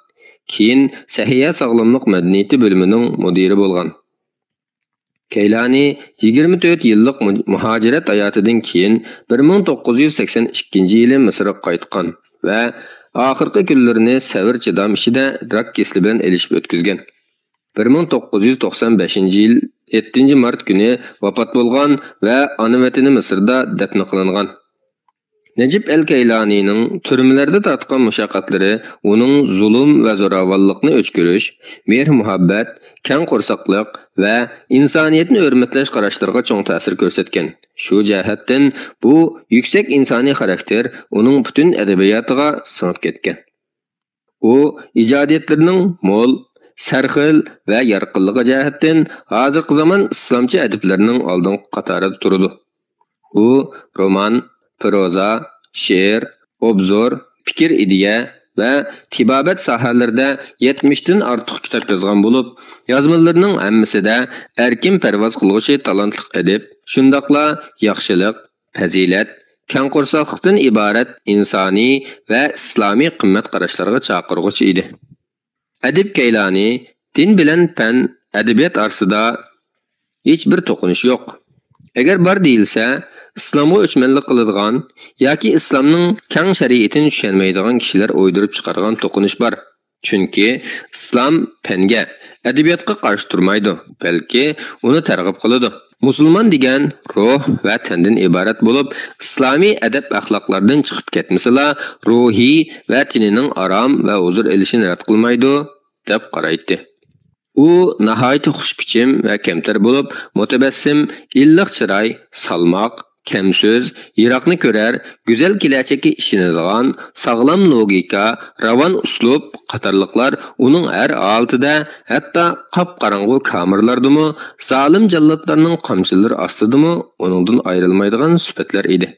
كېيىن سەھىيە ساغلاملىق مەدەنىيىتى بۆلۈمىنىڭ مۇدىرى بولغان. كەيلانى يىگىرمە تۆت يىللىق مۇ-، مۇھاجىرەت ھاياتىدىن كېيىن بىر مىڭ توققۇز يۈز سەكسەن ئىككىنچى يىلى مىسىرغا قايتقان ۋە ئاخىرقى كۈنلىرىنى سەۋر-چىدام ئىچىدە راك كېسىلى بىلەن ئېلىشىپ ئۆتكۈزگەن. بىر مىڭ توققۇز يۈز توقسان بەشىنچى يىل يەتتىنچى مارت كۈنى ۋاپات بولغان ۋە ئانا ۋەتىنى مىسىردا دەپنە قىلىنغان. نەجىپ ئەل كەيلانىنىڭ تۈرمىلەردە تارتقان مۇشەققەتلىرى ئۇنىڭ زۇلۇم ۋە زوراۋانلىقنى ئۆچ كۆرۈش، مېھىر-مۇھەببەت، كەڭ قورساقلىق ۋە ئىنسانىيەتنى ھۆرمەتلەش قاراشلىرىغا چوڭ تەسىر كۆرسەتكەن. شۇ جەھەتتىن بۇ يۈكسەك ئىنسانىي خاراكتېر ئۇنىڭ پۈتۈن ئەدەبىياتىغا سىڭىپ كەتكەن. ئۇ ئىجادىيەتلىرىنىڭ مول، سەرخىل ۋە يارقىنلىقى جەھەتتىن ھازىرقى زامان ئىسلامچە ئەدىبلىرىنىڭ ئالدىنقى قاتارىدا تۇرىدۇ. ئۇ رومان، پروزا، شېئىر، ئوبزور، پىكىر ئىدىيە ۋە تېبابەت ساھەلىرىدە يەتمىشتىن ئارتۇق كىتاب يازغان بولۇپ، يازمىلىرىنىڭ ھەممىسىدە ئەركىن پەرۋاز قىلغۇچى تالانتلىق ئەدىب، شۇنداقلا ياخشىلىق، پەزىلەت، كەڭ قورساقلىقتىن ئىبارەت ئىنسانىي ۋە ئىسلامىي قىممەت قاراشلارغا چاقىرغۇچى ئىدى. ئەدىب كەيلانى دىن بىلەن پەن ئەدەبىيات ئارىسىدا ھېچ بىر توقۇنۇش يوق. ئەگەر بار دېيىلسە، ئىسلامغا ئۆچمەنلىك قىلىدىغان ياكى ئىسلامنىڭ كەڭ شەرىئىتىنى چۈشەنمەيدىغان كىشىلەر ئويدۇرۇپ چىقارغان توقۇنۇش بار. چۈنكى ئىسلام پەنگە، ئەدەبىياتقا قارشى تۇرمايدۇ، بەلكى ئۇنى تەرغىب قىلىدۇ. مۇسۇلمان دېگەن روھ ۋە تەندىن ئىبارەت بولۇپ، ئىسلامىي ئەدەپ-ئەخلاقلاردىن چىقىپ كەتمىسىلا، روھى ۋە تېنىنىڭ ئارام ۋە ھۇزۇر ئېلىشىنى رەت قىلمايدۇ، دەپ قارايتتى. ئۇ ناھايىتى خۇش پىچىم ۋە كەمتەر بولۇپ، مۇتەبەسسىم، ئىللىق چىراي، سالماق، كەم سۆز، يىراقنى كۆرەر، گۈزەل كېلەچەككە ئىشىنىدىغان، ساغلام لوگىكا، راۋان ئۇسلۇب قاتارلىقلار ئۇنىڭ ھەر ھالىتىدە، ھەتتا قاپقاراڭغۇ كامېرلاردىمۇ، زالىم جاللاتلارنىڭ قامچىلىرى ئاستىدىمۇ ئۇنىڭدىن ئايرىلمايدىغان سۈپەتلەر ئىدى.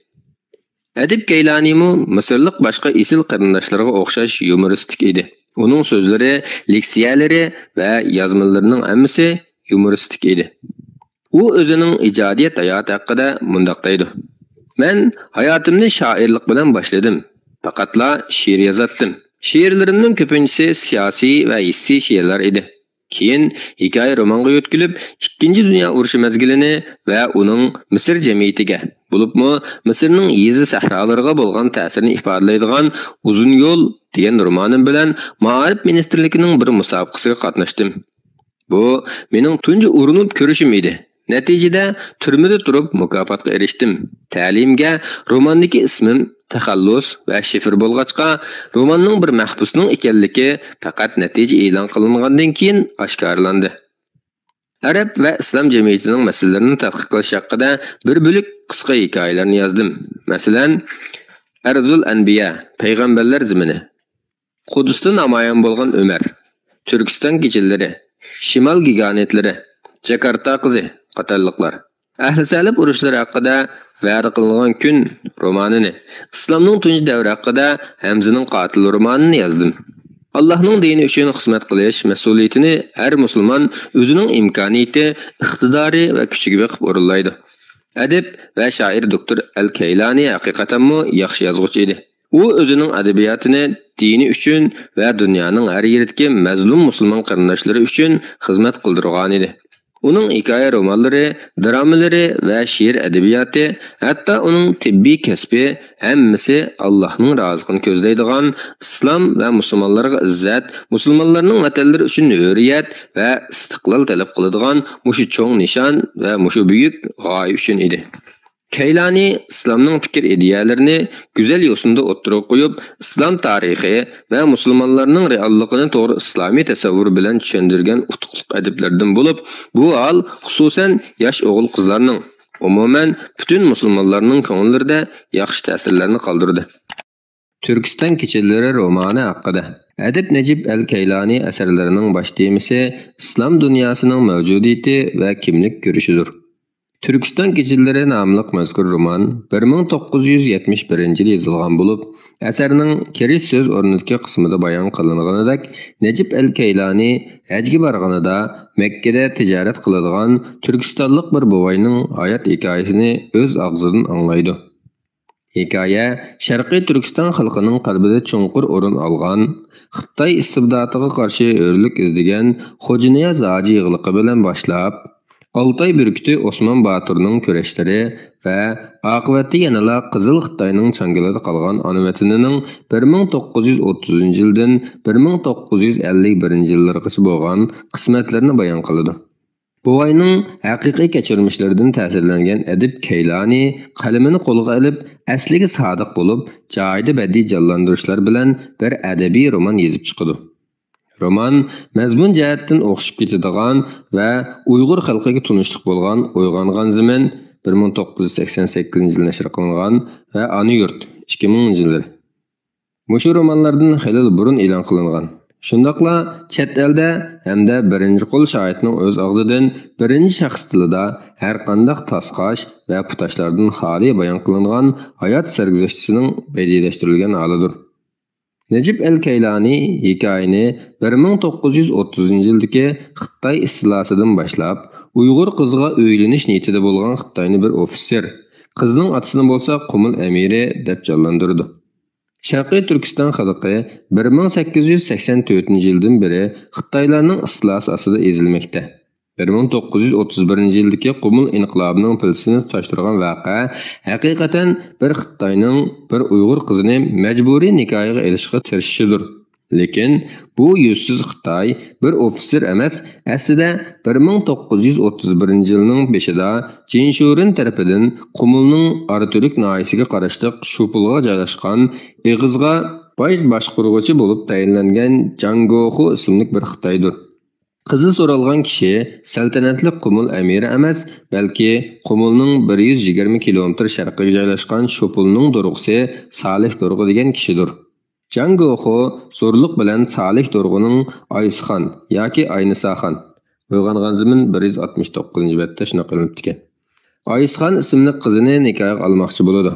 ئەدىب كەيلانىمۇ مىسىرلىق باشقا ئېسىل قېرىنداشلىرىغا ئوخشاش يۇمۇرىستىك ئىدى. ئۇنىڭ سۆزلىرى، لېكسىيەلىرى ۋە يازمىلىرىنىڭ ھەممىسى يۇمۇرىستىك ئىدى. ئۇ ئۆزىنىڭ ئىجادىيەت ھاياتى ھەققىدە مۇنداق دەيدۇ: «مەن ھاياتىمنى شائىرلىق بىلەن باشلىدىم. پەقەتلا شېئىر يازاتتىم. شېئىرلىرىمنىڭ كۆپىنچىسى سىياسىي ۋە ھېسسىي شېئىرلار ئىدى. كېيىن ھېكايە رومانغا يۆتكىلىپ، ئىككىنچى دۇنيا ئۇرۇشى مەزگىلىنى ۋە ئۇنىڭ مىسىر جەمئىيىتىگە، بولۇپمۇ مىسىرنىڭ يېزا سەھرالىرىغا بولغان تەسىرىنى ئىپادىلەيدىغان ئۇزۇن يول دېگەن رومانىم بىلەن مائارىپ مىنىستىرلىكىنىڭ بىر مۇسابىقىسىگە قاتناشتىم. بۇ مېنىڭ تۇنجى ئۇرۇنۇپ كۆرۈشۈم ئىدى. نەتىجىدە تۈرمىدە تۇرۇپ مۇكاپاتقا ئېرىشتىم. تەلىيىمگە روماندىكى ئىسمىم تەخەللۇس ۋە شىفىر بولغاچقا، روماننىڭ بىر مەھبۇسنىڭ ئىكەنلىكى پەقەت نەتىجە ئېلان قىلىنغاندىن كېيىن ئاشكارىلاندى.» ئەرەب ۋە ئىسلام جەمئىيىتىنىڭ مەسىلىلىرىنى تەتقىق قىلىش ھەققىدە بىر بۆلەك قىسقا ھېكايىلەرنى يازدىم. مەسىلەن، ئەرزۇل ئەنبىيا، پەيغەمبەرلەر زېمىنى، قۇدۇستا نامايان بولغان ئۆمەر، تۈركىستان كېچىلىرى، شىمال گىگانتلىرى، جاكارتا قىزى قاتارلىقلار. ئەھلى سەلىپ ئۇرۇشلىرى ھەققىدە ۋەدە قىلىنغان كۈن رومانىنى، ئىسلامنىڭ تۇنجى دەۋرى ھەققىدە ھەمزىنىڭ قاتىلى رومانىنى يازدىم. ئاللاھنىڭ دىنى ئۈچۈن خىزمەت قىلىش مەسئۇلىيىتىنى ھەر مۇسۇلمان ئۆزىنىڭ ئىمكانىيىتى، ئىقتىدارى ۋە كۈچىگە بېقىپ ئورۇنلايدۇ. ئەدىب ۋە شائىر دوكتور ئەل كەيلانى ھەقىقەتەنمۇ ياخشى يازغۇچى ئىدى. ئۇ ئۆزىنىڭ ئەدەبىياتىنى دىنى ئۈچۈن ۋە دۇنيانىڭ ھەر يېرىدىكى مەزلۇم مۇسۇلمان قېرىنداشلىرى ئۈچۈن خىزمەت قىلدۇرغانىدى. ئۇنىڭ ھېكايە رومانلىرى، درامىلىرى ۋە شېئىر ئەدەبىياتى، ھەتتا ئۇنىڭ تېببىي كەسپى ھەممىسى ئاللاھنىڭ رازىلىقىنى كۆزلەيدىغان، ئىسلام ۋە مۇسۇلمانلارغا ئىززەت، مۇسۇلمانلارنىڭ ۋەتەنلىرى ئۈچۈن ھۆرىيەت ۋە ئىستىقلال تەلەپ قىلىدىغان مۇشۇ چوڭ نىشان ۋە مۇشۇ بۈيۈك غايە ئۈچۈن ئىدى. كەيلانى ئىسلامنىڭ پىكىر ئىدىيەلىرىنى گۈزەل يوسۇندا ئوتتۇرىغا قويۇپ، ئىسلام تارىخى ۋە مۇسۇلمانلارنىڭ رېئاللىقىنى توغرا ئىسلامىي تەسەۋۋۇر بىلەن چۈشەندۈرگەن ئۇتۇقلۇق ئەدىبلەردىن بولۇپ، بۇ ھال خۇسۇسەن ياش ئوغۇل-قىزلارنىڭ، ئومۇمەن پۈتۈن مۇسۇلمانلارنىڭ كۆڭۈللىرىدە ياخشى تەسىرلەرنى قالدۇردى. تۈركىستان كېچىلىرى رومانى ھەققىدە. ئەدىب نەجىپ ئەل كەيلانى ئەسەرلىرىنىڭ باش تېمىسى ئىسلام دۇنياسىنىڭ مەۋجۇدىيىتى ۋە كىملىك كۈرىشىدۇر. تۈركىستان كېچىلىرى ناملىق مەزكۇر رومان بىر مىڭ توققۇز يۈز يەتمىش بىرىنچى يىلى يېزىلغان بولۇپ، ئەسەرنىڭ كىرىش سۆز ئورنىدىكى قىسمىدا بايان قىلىنغىنىدەك، نەجىپ ئەل كەيلانى ھەجگە بارغىنىدا مەككىدە تىجارەت قىلىدىغان تۈركىستانلىق بىر بوۋاينىڭ ھايات ھېكايىسىنى ئۆز ئاغزىدىن ئاڭلايدۇ. ھېكايە شەرقىي تۈركىستان خەلقىنىڭ قەلبىدە چوڭقۇر ئورۇن ئالغان، خىتاي ئىستىبداتىغا قارشى ھۆرلۈك ئىزدىگەن خوجانىياز ھاجى يىغلىقى بىلەن باشلاپ، ئالتاي بۈركۈتى ئوسمان باتۇرنىڭ كۈرەشلىرى ۋە ئاقىۋەتتە يەنىلا قىزىل خىتاينىڭ چاڭگىلىدا قالغان ئانا ۋەتىنىنىڭ بىر مىڭ توققۇز يۈز ئوتتۇزىنچى يىلدىن بىر مىڭ توققۇز يۈز ئەللىك بىرىنچى يىللىرىغىچە بولغان قىسمەتلىرىنى بايان قىلىدۇ. بوۋاينىڭ ھەقىقىي كەچۈرمىشلىرىدىن تەسىرلەنگەن ئەدىب كەيلانى قەلىمىنى قولىغا ئېلىپ، ئەسلىگە سادىق بولۇپ، جايىدا بەدىئىي جانلاندۇرۇشلار بىلەن بىر ئەدەبىي رومان يېزىپ چىقىدۇ. رومان مەزمۇن جەھەتتىن ئوخشىشىپ كېتىدىغان ۋە ئۇيغۇر خەلقىگە تونۇشلۇق بولغان ئويغانغان زېمىن، بىر مىڭ توققۇز يۈز سەكسەن سەككىزىنچى يىلى نەشر قىلىنغان، ۋە ئانا يۇرت، ئىككى مىڭىنچى يىللىرى. مۇشۇ رومانلاردىن خېلىلا بۇرۇن ئېلان قىلىنغان، شۇنداقلا چەت ئەلدە ھەمدە بىرىنچى قول شاھىتنىڭ ئۆز ئاغزىدىن بىرىنچى شەخس تىلىدا ھەرقانداق تاسقاش ۋە پۇتاشلاردىن خالىي بايان قىلىنغان ھايات سەرگۈزەشتىسىنىڭ بەدىئىيلەشتۈرۈلگەن ھالىدۇر. نەجىپ ئەل كەيلانى ھېكايىنى بىر مىڭ توققۇز يۈز ئوتتۇزىنچى يىلدىكى خىتاي ئىستىلاسىدىن باشلاپ، ئۇيغۇر قىزىغا ئۆيلىنىش نىيىتىدە بولغان خىتاينى بىر ئوفىتسېر، قىزنىڭ ئاتىسىنى بولسا قۇمۇل ئەمىرى دەپ جانلاندۇرىدۇ. شەرقىي تۈركىستان خەلقى بىر مىڭ سەككىز يۈز سەكسەن تۆتىنچى يىلدىن بېرى خىتايلارنىڭ ئىستىلاسى ئاستىدا ئېزىلمەكتە. بىر مىڭ توققۇز يۈز ئوتتۇز بىرىنچى يىلدىكى قۇمۇل ئىنقىلابىنىڭ پىلتىسىنى تۇتاشتۇرغان ۋەقە ھەقىقەتەن بىر خىتاينىڭ بىر ئۇيغۇر قىزىنى مەجبۇرىي نىكاھىغا ئېلىشقا تىرىشىشىدۇر. لېكىن بۇ يۈزسىز خىتاي بىر ئوفىتسېر ئەمەس، ئەسلىدە بىر مىڭ توققۇز يۈز ئوتتۇز بىرىنچى يىلنىڭ بېشىدا جىن شۇرېن تەرىپىدىن قۇمۇلنىڭ ئاراتۈرك ناھىيەسىگە قاراشلىق شوپۇلغا جايلاشقان ئېغىزغا باش باشقۇرغۇچى بولۇپ تەيىنلەنگەن جاڭ گوخۇ ئىسىملىك بىر خىتايدۇر. قىزى سورالغان كىشى سەلتەنەتلىك قۇمۇل ئەمىرى ئەمەس، بەلكى قۇمۇلنىڭ بىر يۈز يىگىرمە كىلومېتىر شەرقىگە جايلاشقان شوپۇلنىڭ دورغىسى سالىھ دورغا دېگەن كىشىدۇر. جاڭ گوخۇ زورلۇق بىلەن سالىھ دورغىنىڭ ئايسىخان ياكى ئاينىساخان، ئويغانغان زېمىن بىر يۈز ئاتمىش توققۇزىنچى بەتتە شۇنداق ئېلىنىپتىكەن. ئايسىخان ئىسىملىك قىزىنى نىكاھىغا ئالماقچى بولىدۇ.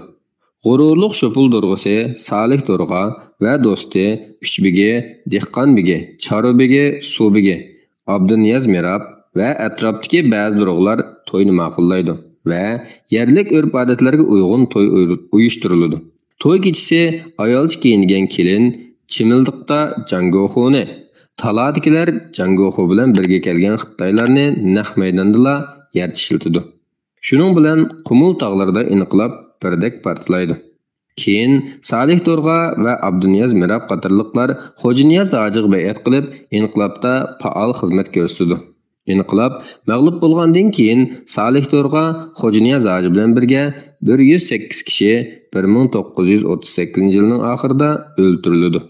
غۇرۇرلۇق شوپۇل دورغىسى سالىھ دورغا ۋە دوستى ئۈچ بېگى، دېھقان بېگى، چارۋا بېگى، سۇ بېگى، ئابدۇنىياز مىراب ۋە ئەتراپتىكى بەزى دورغىلار توينى ماقۇللايدۇ ۋە يەرلىك ئۆرپ-ئادەتلەرگە ئۇيغۇن توي ئۇيرۇ-، ئۇيۇشتۇرۇلىدۇ. توي كېچىسى ئايالچە كىيىنگەن كېلىن چىمىلدىقتا جاڭگوخۇنى، تالادىكىلەر جاڭگوخۇ بىلەن بىرگە كەلگەن خىتايلارنى نەق مەيداندىلا يەر چىشلىتىدۇ. شۇنىڭ بىلەن قۇمۇل تاغلىرىدا ئىنقىلاب بىردەك پارتلايدۇ. كېيىن سالىھ دورغا ۋە ئابدۇنىياز مىراب قاتارلىقلار خوجانىياز ھاجىغا بەيئەت قىلىپ، ئىنقىلابتا پائال خىزمەت كۆرسىتىدۇ. ئىنقىلاب مەغلۇپ بولغاندىن كېيىن، سالىھ دورغا خوجانىياز ھاجى بىلەن بىرگە بىر يۈز سەككىز كىشى بىر مىڭ توققۇز يۈز ئوتتۇز سەككىزىنچى يىلنىڭ ئاخىرىدا ئۆلتۈرۈلىدۇ.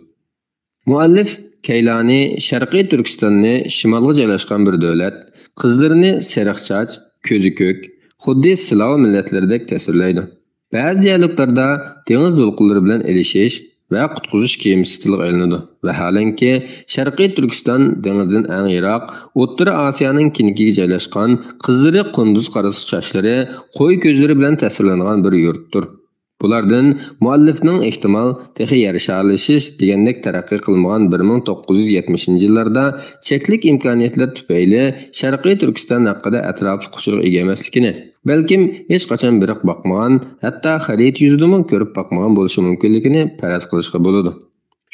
مۇئەللىف كەيلانى شەرقىي تۈركىستاننى شىمالغا جايلاشقان بىر دۆلەت، قىزلىرىنى سېرىق چاچ، كۆزى كۆك، خۇددى سلاۋ مىللەتلىرىدەك تەسۋىرلەيدۇ. بەزى دىيالوگلاردا دېڭىز دولقۇنلىرى بىلەن ئېلىشىش ۋە قۇتقۇزۇش كېمىسى تىلغا ئېلىنىدۇ. ۋەھالەنكى، شەرقىي تۈركىستان دېڭىزدىن ئەڭ يىراق، ئوتتۇرا ئاسىيانىڭ كېنىكىگە جايلاشقان، قىزلىرى قۇندۇز قارىسا چاچلىرى، قوي كۆزلىرى بىلەن تەسۋىرلەنگەن بىر يۇرتتۇر. بۇلاردىن مۇئەللىفنىڭ ئېھتىمال تېخى يەر شارلىشىش دېگەندەك تەرەققىي قىلمىغان بىر مىڭ توققۇز يۈز يەتمىشىنچى يىللاردا چەكلىك ئىمكانىيەتلەر تۈپەيلى شەرقىي تۈركىستان ھەققىدە ئەتراپلىق ئۇچۇرغا ئىگە ئەمەسلىكىنى، بەلكىم ھېچقاچان بېرىپ باقمىغان، ھەتتا خەرىتە يۈزىدىمۇ كۆرۈپ باقمىغان بولۇشى مۇمكىنلىكىنى پەرەز قىلىشقا بولىدۇ.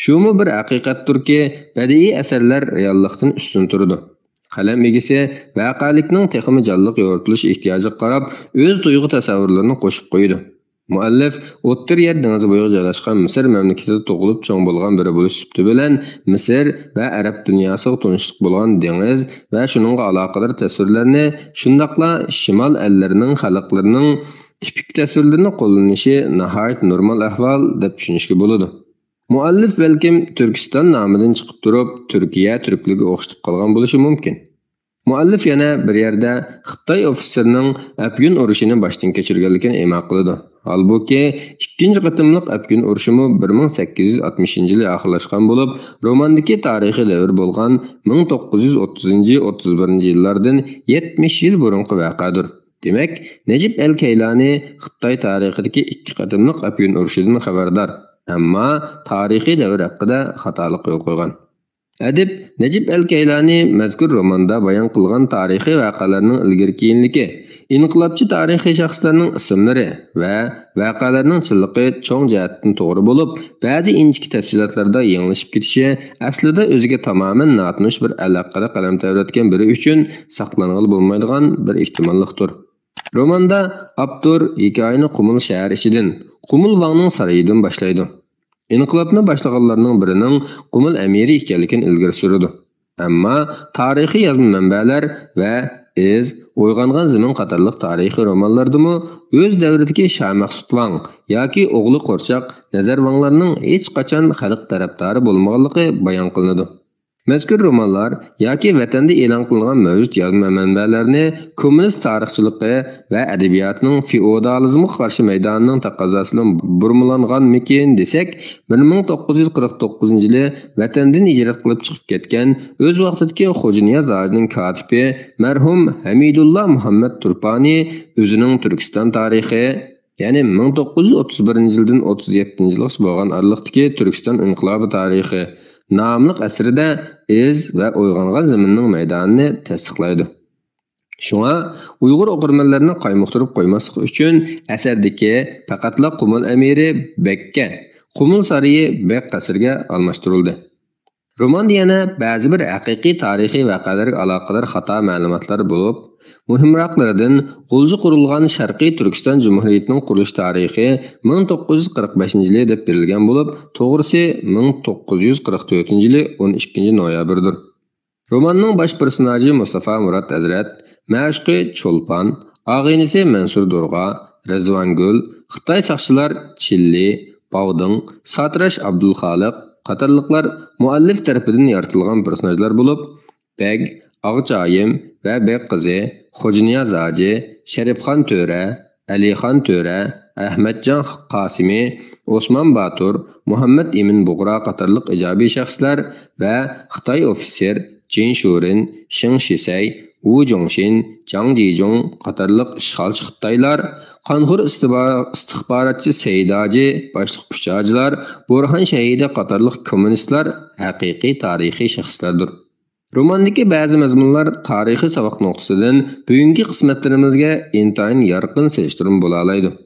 شۇمۇ بىر ھەقىقەتتۇركى، بەدىئىي ئەسەرلەر رېئاللىقتىن ئۈستۈن تۇرىدۇ. قەلەم ئىگىسى ۋەقەلىكنىڭ تېخىمۇ جانلىق يورۇتۇلۇش ئېھتىياجىغا قاراپ، ئۆز تۇيغۇ تەسەۋۋۇرلىرىنى قوشۇپ قويىدۇ. مۇئەللىپ ئوتتۇرا يەر دېڭىزى بويىغا جايلاشقان مىسىر مەملىكىتىدە تۇغۇلۇپ چوڭ بولغان بىرى بولۇش سۈپىتى بىلەن، مىسىر ۋە ئەرەب دۇنياسىغا تونۇشلۇق بولغان دېڭىز ۋە شۇنىڭغا ئالاقىدار تەسۋىرلەرنى، شۇنداقلا شىمال ئەللىرىنىڭ خەلقلىرىنىڭ تىپىك تەسۋىرلىرىنى قوللىنىشى ناھايىتى نورمال ئەھۋال دەپ چۈشىنىشكە بولىدۇ. مۇئەللىپ بەلكىم تۈركىستان نامىدىن چىقىپ تۇرۇپ، تۈركىيە تۈركلىرىگە ئوخشىتىپ قالغان بولۇشى مۇمكىن. مۇئەللىپ يەنە بىر يەردە خىتاي ئوفىتسېرىنىڭ ئەپيۈن ئۇرۇشىنى باشتىن كەچۈرگەنلىكىنى ئىما قىلىدۇ. ھالبۇكى، ئىككىنچى قېتىملىق ئەپيۈن ئۇرۇشىمۇ بىر مىڭ سەككىز يۈز ئاتمىشىنچى يىلى ئاخىرلاشقان بولۇپ، روماندىكى تارىخىي دەۋر بولغان مىڭ توققۇز يۈز ئوتتۇزىنچى، ئوتتۇز بىرىنچى يىللاردىن يەتمىش يىل بۇرۇنقى ۋەقەدۇر. دېمەك، نەجىپ ئەل كەيلانى خىتاي تارىخىدىكى ئىككى قېتىملىق ئەپيۈن ئۇرۇشىدىن خەۋەردار، ئەمما تارىخىي دەۋر ھەققىدە خاتالىق يول قويغان. ئەدىب نەجىپ ئەل كەيلانى مەزكۇر روماندا بايان قىلغان تارىخىي ۋەقەلەرنىڭ ئىلگىرى-كېيىنلىكى، ئىنقىلابچى تارىخىي شەخسلەرنىڭ ئىسىملىرى ۋە ۋەقەلەرنىڭ چىنلىقى چوڭ جەھەتتىن توغرا بولۇپ، بەزى ئىنچىكە تەپسىلاتلاردا يېڭىلىشىپ كېتىشى ئەسلىدە ئۆزىگە تامامەن ناتونۇش بىر ئەل ھەققىدە قەلەم تەۋرەتكەن بىرى ئۈچۈن ساقلانغىلى بولمايدىغان بىر ئېھتىماللىقتۇر. روماندا ئاپتور ھېكايىنى قۇمۇل شەھەر ئىچىدىن، قۇمۇل ۋاڭنىڭ سارىيىدىن باشلايدۇ. ئىنقىلابنى باشلىغانلارنىڭ بىرىنىڭ قۇمۇل ئەمىرى ئىكەنلىكىنى ئىلگىرى سۈرىدۇ. ئەمما تارىخىي يازما مەنبەلەر ۋە ئىز، ئويغانغان زېمىن قاتارلىق تارىخىي رومانلاردىمۇ ئۆز دەۋرىدىكى شامەخسۇت ۋاڭ ياكى ئوغلى قورچاق نەزەر ۋاڭلارنىڭ ھېچقاچان خەلق تەرەپدارى بولمىغانلىقى بايان قىلىنىدۇ. مەزكۇر رومانلار ياكى ۋەتەندە ئېلان قىلىنغان مەۋجۇت يازما مەنبەلەرنى كوممۇنىست تارىخچىلىقى ۋە ئەدەبىياتىنىڭ فېئودالىزمغا قارشى مەيدانىنىڭ تەقەززاسى بىلەن بۇرمىلانغانمىكىن دېسەك، بىر مىڭ توققۇز يۈز قىرىق توققۇزىنچى يىلى ۋەتەندىن ھىجرەت قىلىپ چىقىپ كەتكەن، ئۆز ۋاقتىدىكى خوجانىياز ھاجىنىڭ كاتىپى مەرھۇم ھەمىدۇللا مۇھەممەد تۇرپانى ئۆزىنىڭ تۈركىستان تارىخى، يەنى مىڭ توققۇز يۈز ئوتتۇز بىرىنچى يىلدىن ئوتتۇز يەتتىنچى يىلغىچە بولغان ئارىلىقتىكى تۈركىستان ئىنقىلابى تارىخى ناملىق ئەسىرىدە ئىز ۋە ئويغانغان زېمىننىڭ مەيدانىنى تەستىقلايدۇ. شۇڭا ئۇيغۇر ئوقۇرمەنلىرىنى قايمۇقتۇرۇپ قويماسلىق ئۈچۈن ئەسەردىكى پەقەتلا قۇمۇل ئەمىرى بەگكە، قۇمۇل سارىيى بەگ قەسرىگە ئالماشتۇرۇلدى. روماندا يەنە بەزى بىر ھەقىقىي تارىخىي ۋەقەلەرگە ئالاقىدار خاتا مەلۇماتلار بولۇپ، مۇھىمراقلىرىدىن غۇلجا قۇرۇلغان شەرقىي تۈركىستان جۇمھۇرىيىتىنىڭ قۇرۇلۇش تارىخى مىڭ توققۇز يۈز قىرىق بەشىنچى يىلى دەپ بېرىلگەن بولۇپ، توغرىسى مىڭ توققۇز يۈز قىرىق تۆتىنچى يىلى ئون ئىككىنچى نويابىردۇر. روماننىڭ باش پېرسوناژى مۇستافا مۇرات ھەزرەت، مەشۇقى چولپان، ئاغىنىسى مەنسۇر دورغا، رىزۋانگۈل، خىتاي ساقچىلار چىللى، باۋدىڭ، ساتىراش ئابدۇلخالىق قاتارلىقلار مۇئەللىپ تەرىپىدىن يارىتىلغان پېرسوناژلار بولۇپ، بەگ، ئاغچايىم ۋە بەگ قىزى، خوجانىياز ھاجى، شەرىپخان تۆرە، ئەلىخان تۆرە، ئەخمەتجان قاسىمى، ئوسمان باتۇر، مۇھەممەد ئىمىن بۇغرا قاتارلىق ئىجابىي شەخسلەر ۋە خىتاي ئوفىتسېر جىن شۇرىن، شېڭ شىسەي، ۋۇ جۇڭشىن، جاڭ جىجۇڭ قاتارلىق ئىشغالچى خىتايلار، قانخور ئىستىبا-، ئىستىخباراتچى سەيداجى، باشلىق ئۈچ ھاجىلار، بورھان شەھىدى قاتارلىق كوممۇنىستلار ھەقىقىي تارىخىي شەخسلەردۇر. روماندىكى بەزى مەزمۇنلار تارىخىي ساۋاق نۇقتىسىدىن بۈگۈنكى قىسمەتلىرىمىزگە ئىنتايىن يارقىن سېلىشتۇرما بولالايدۇ.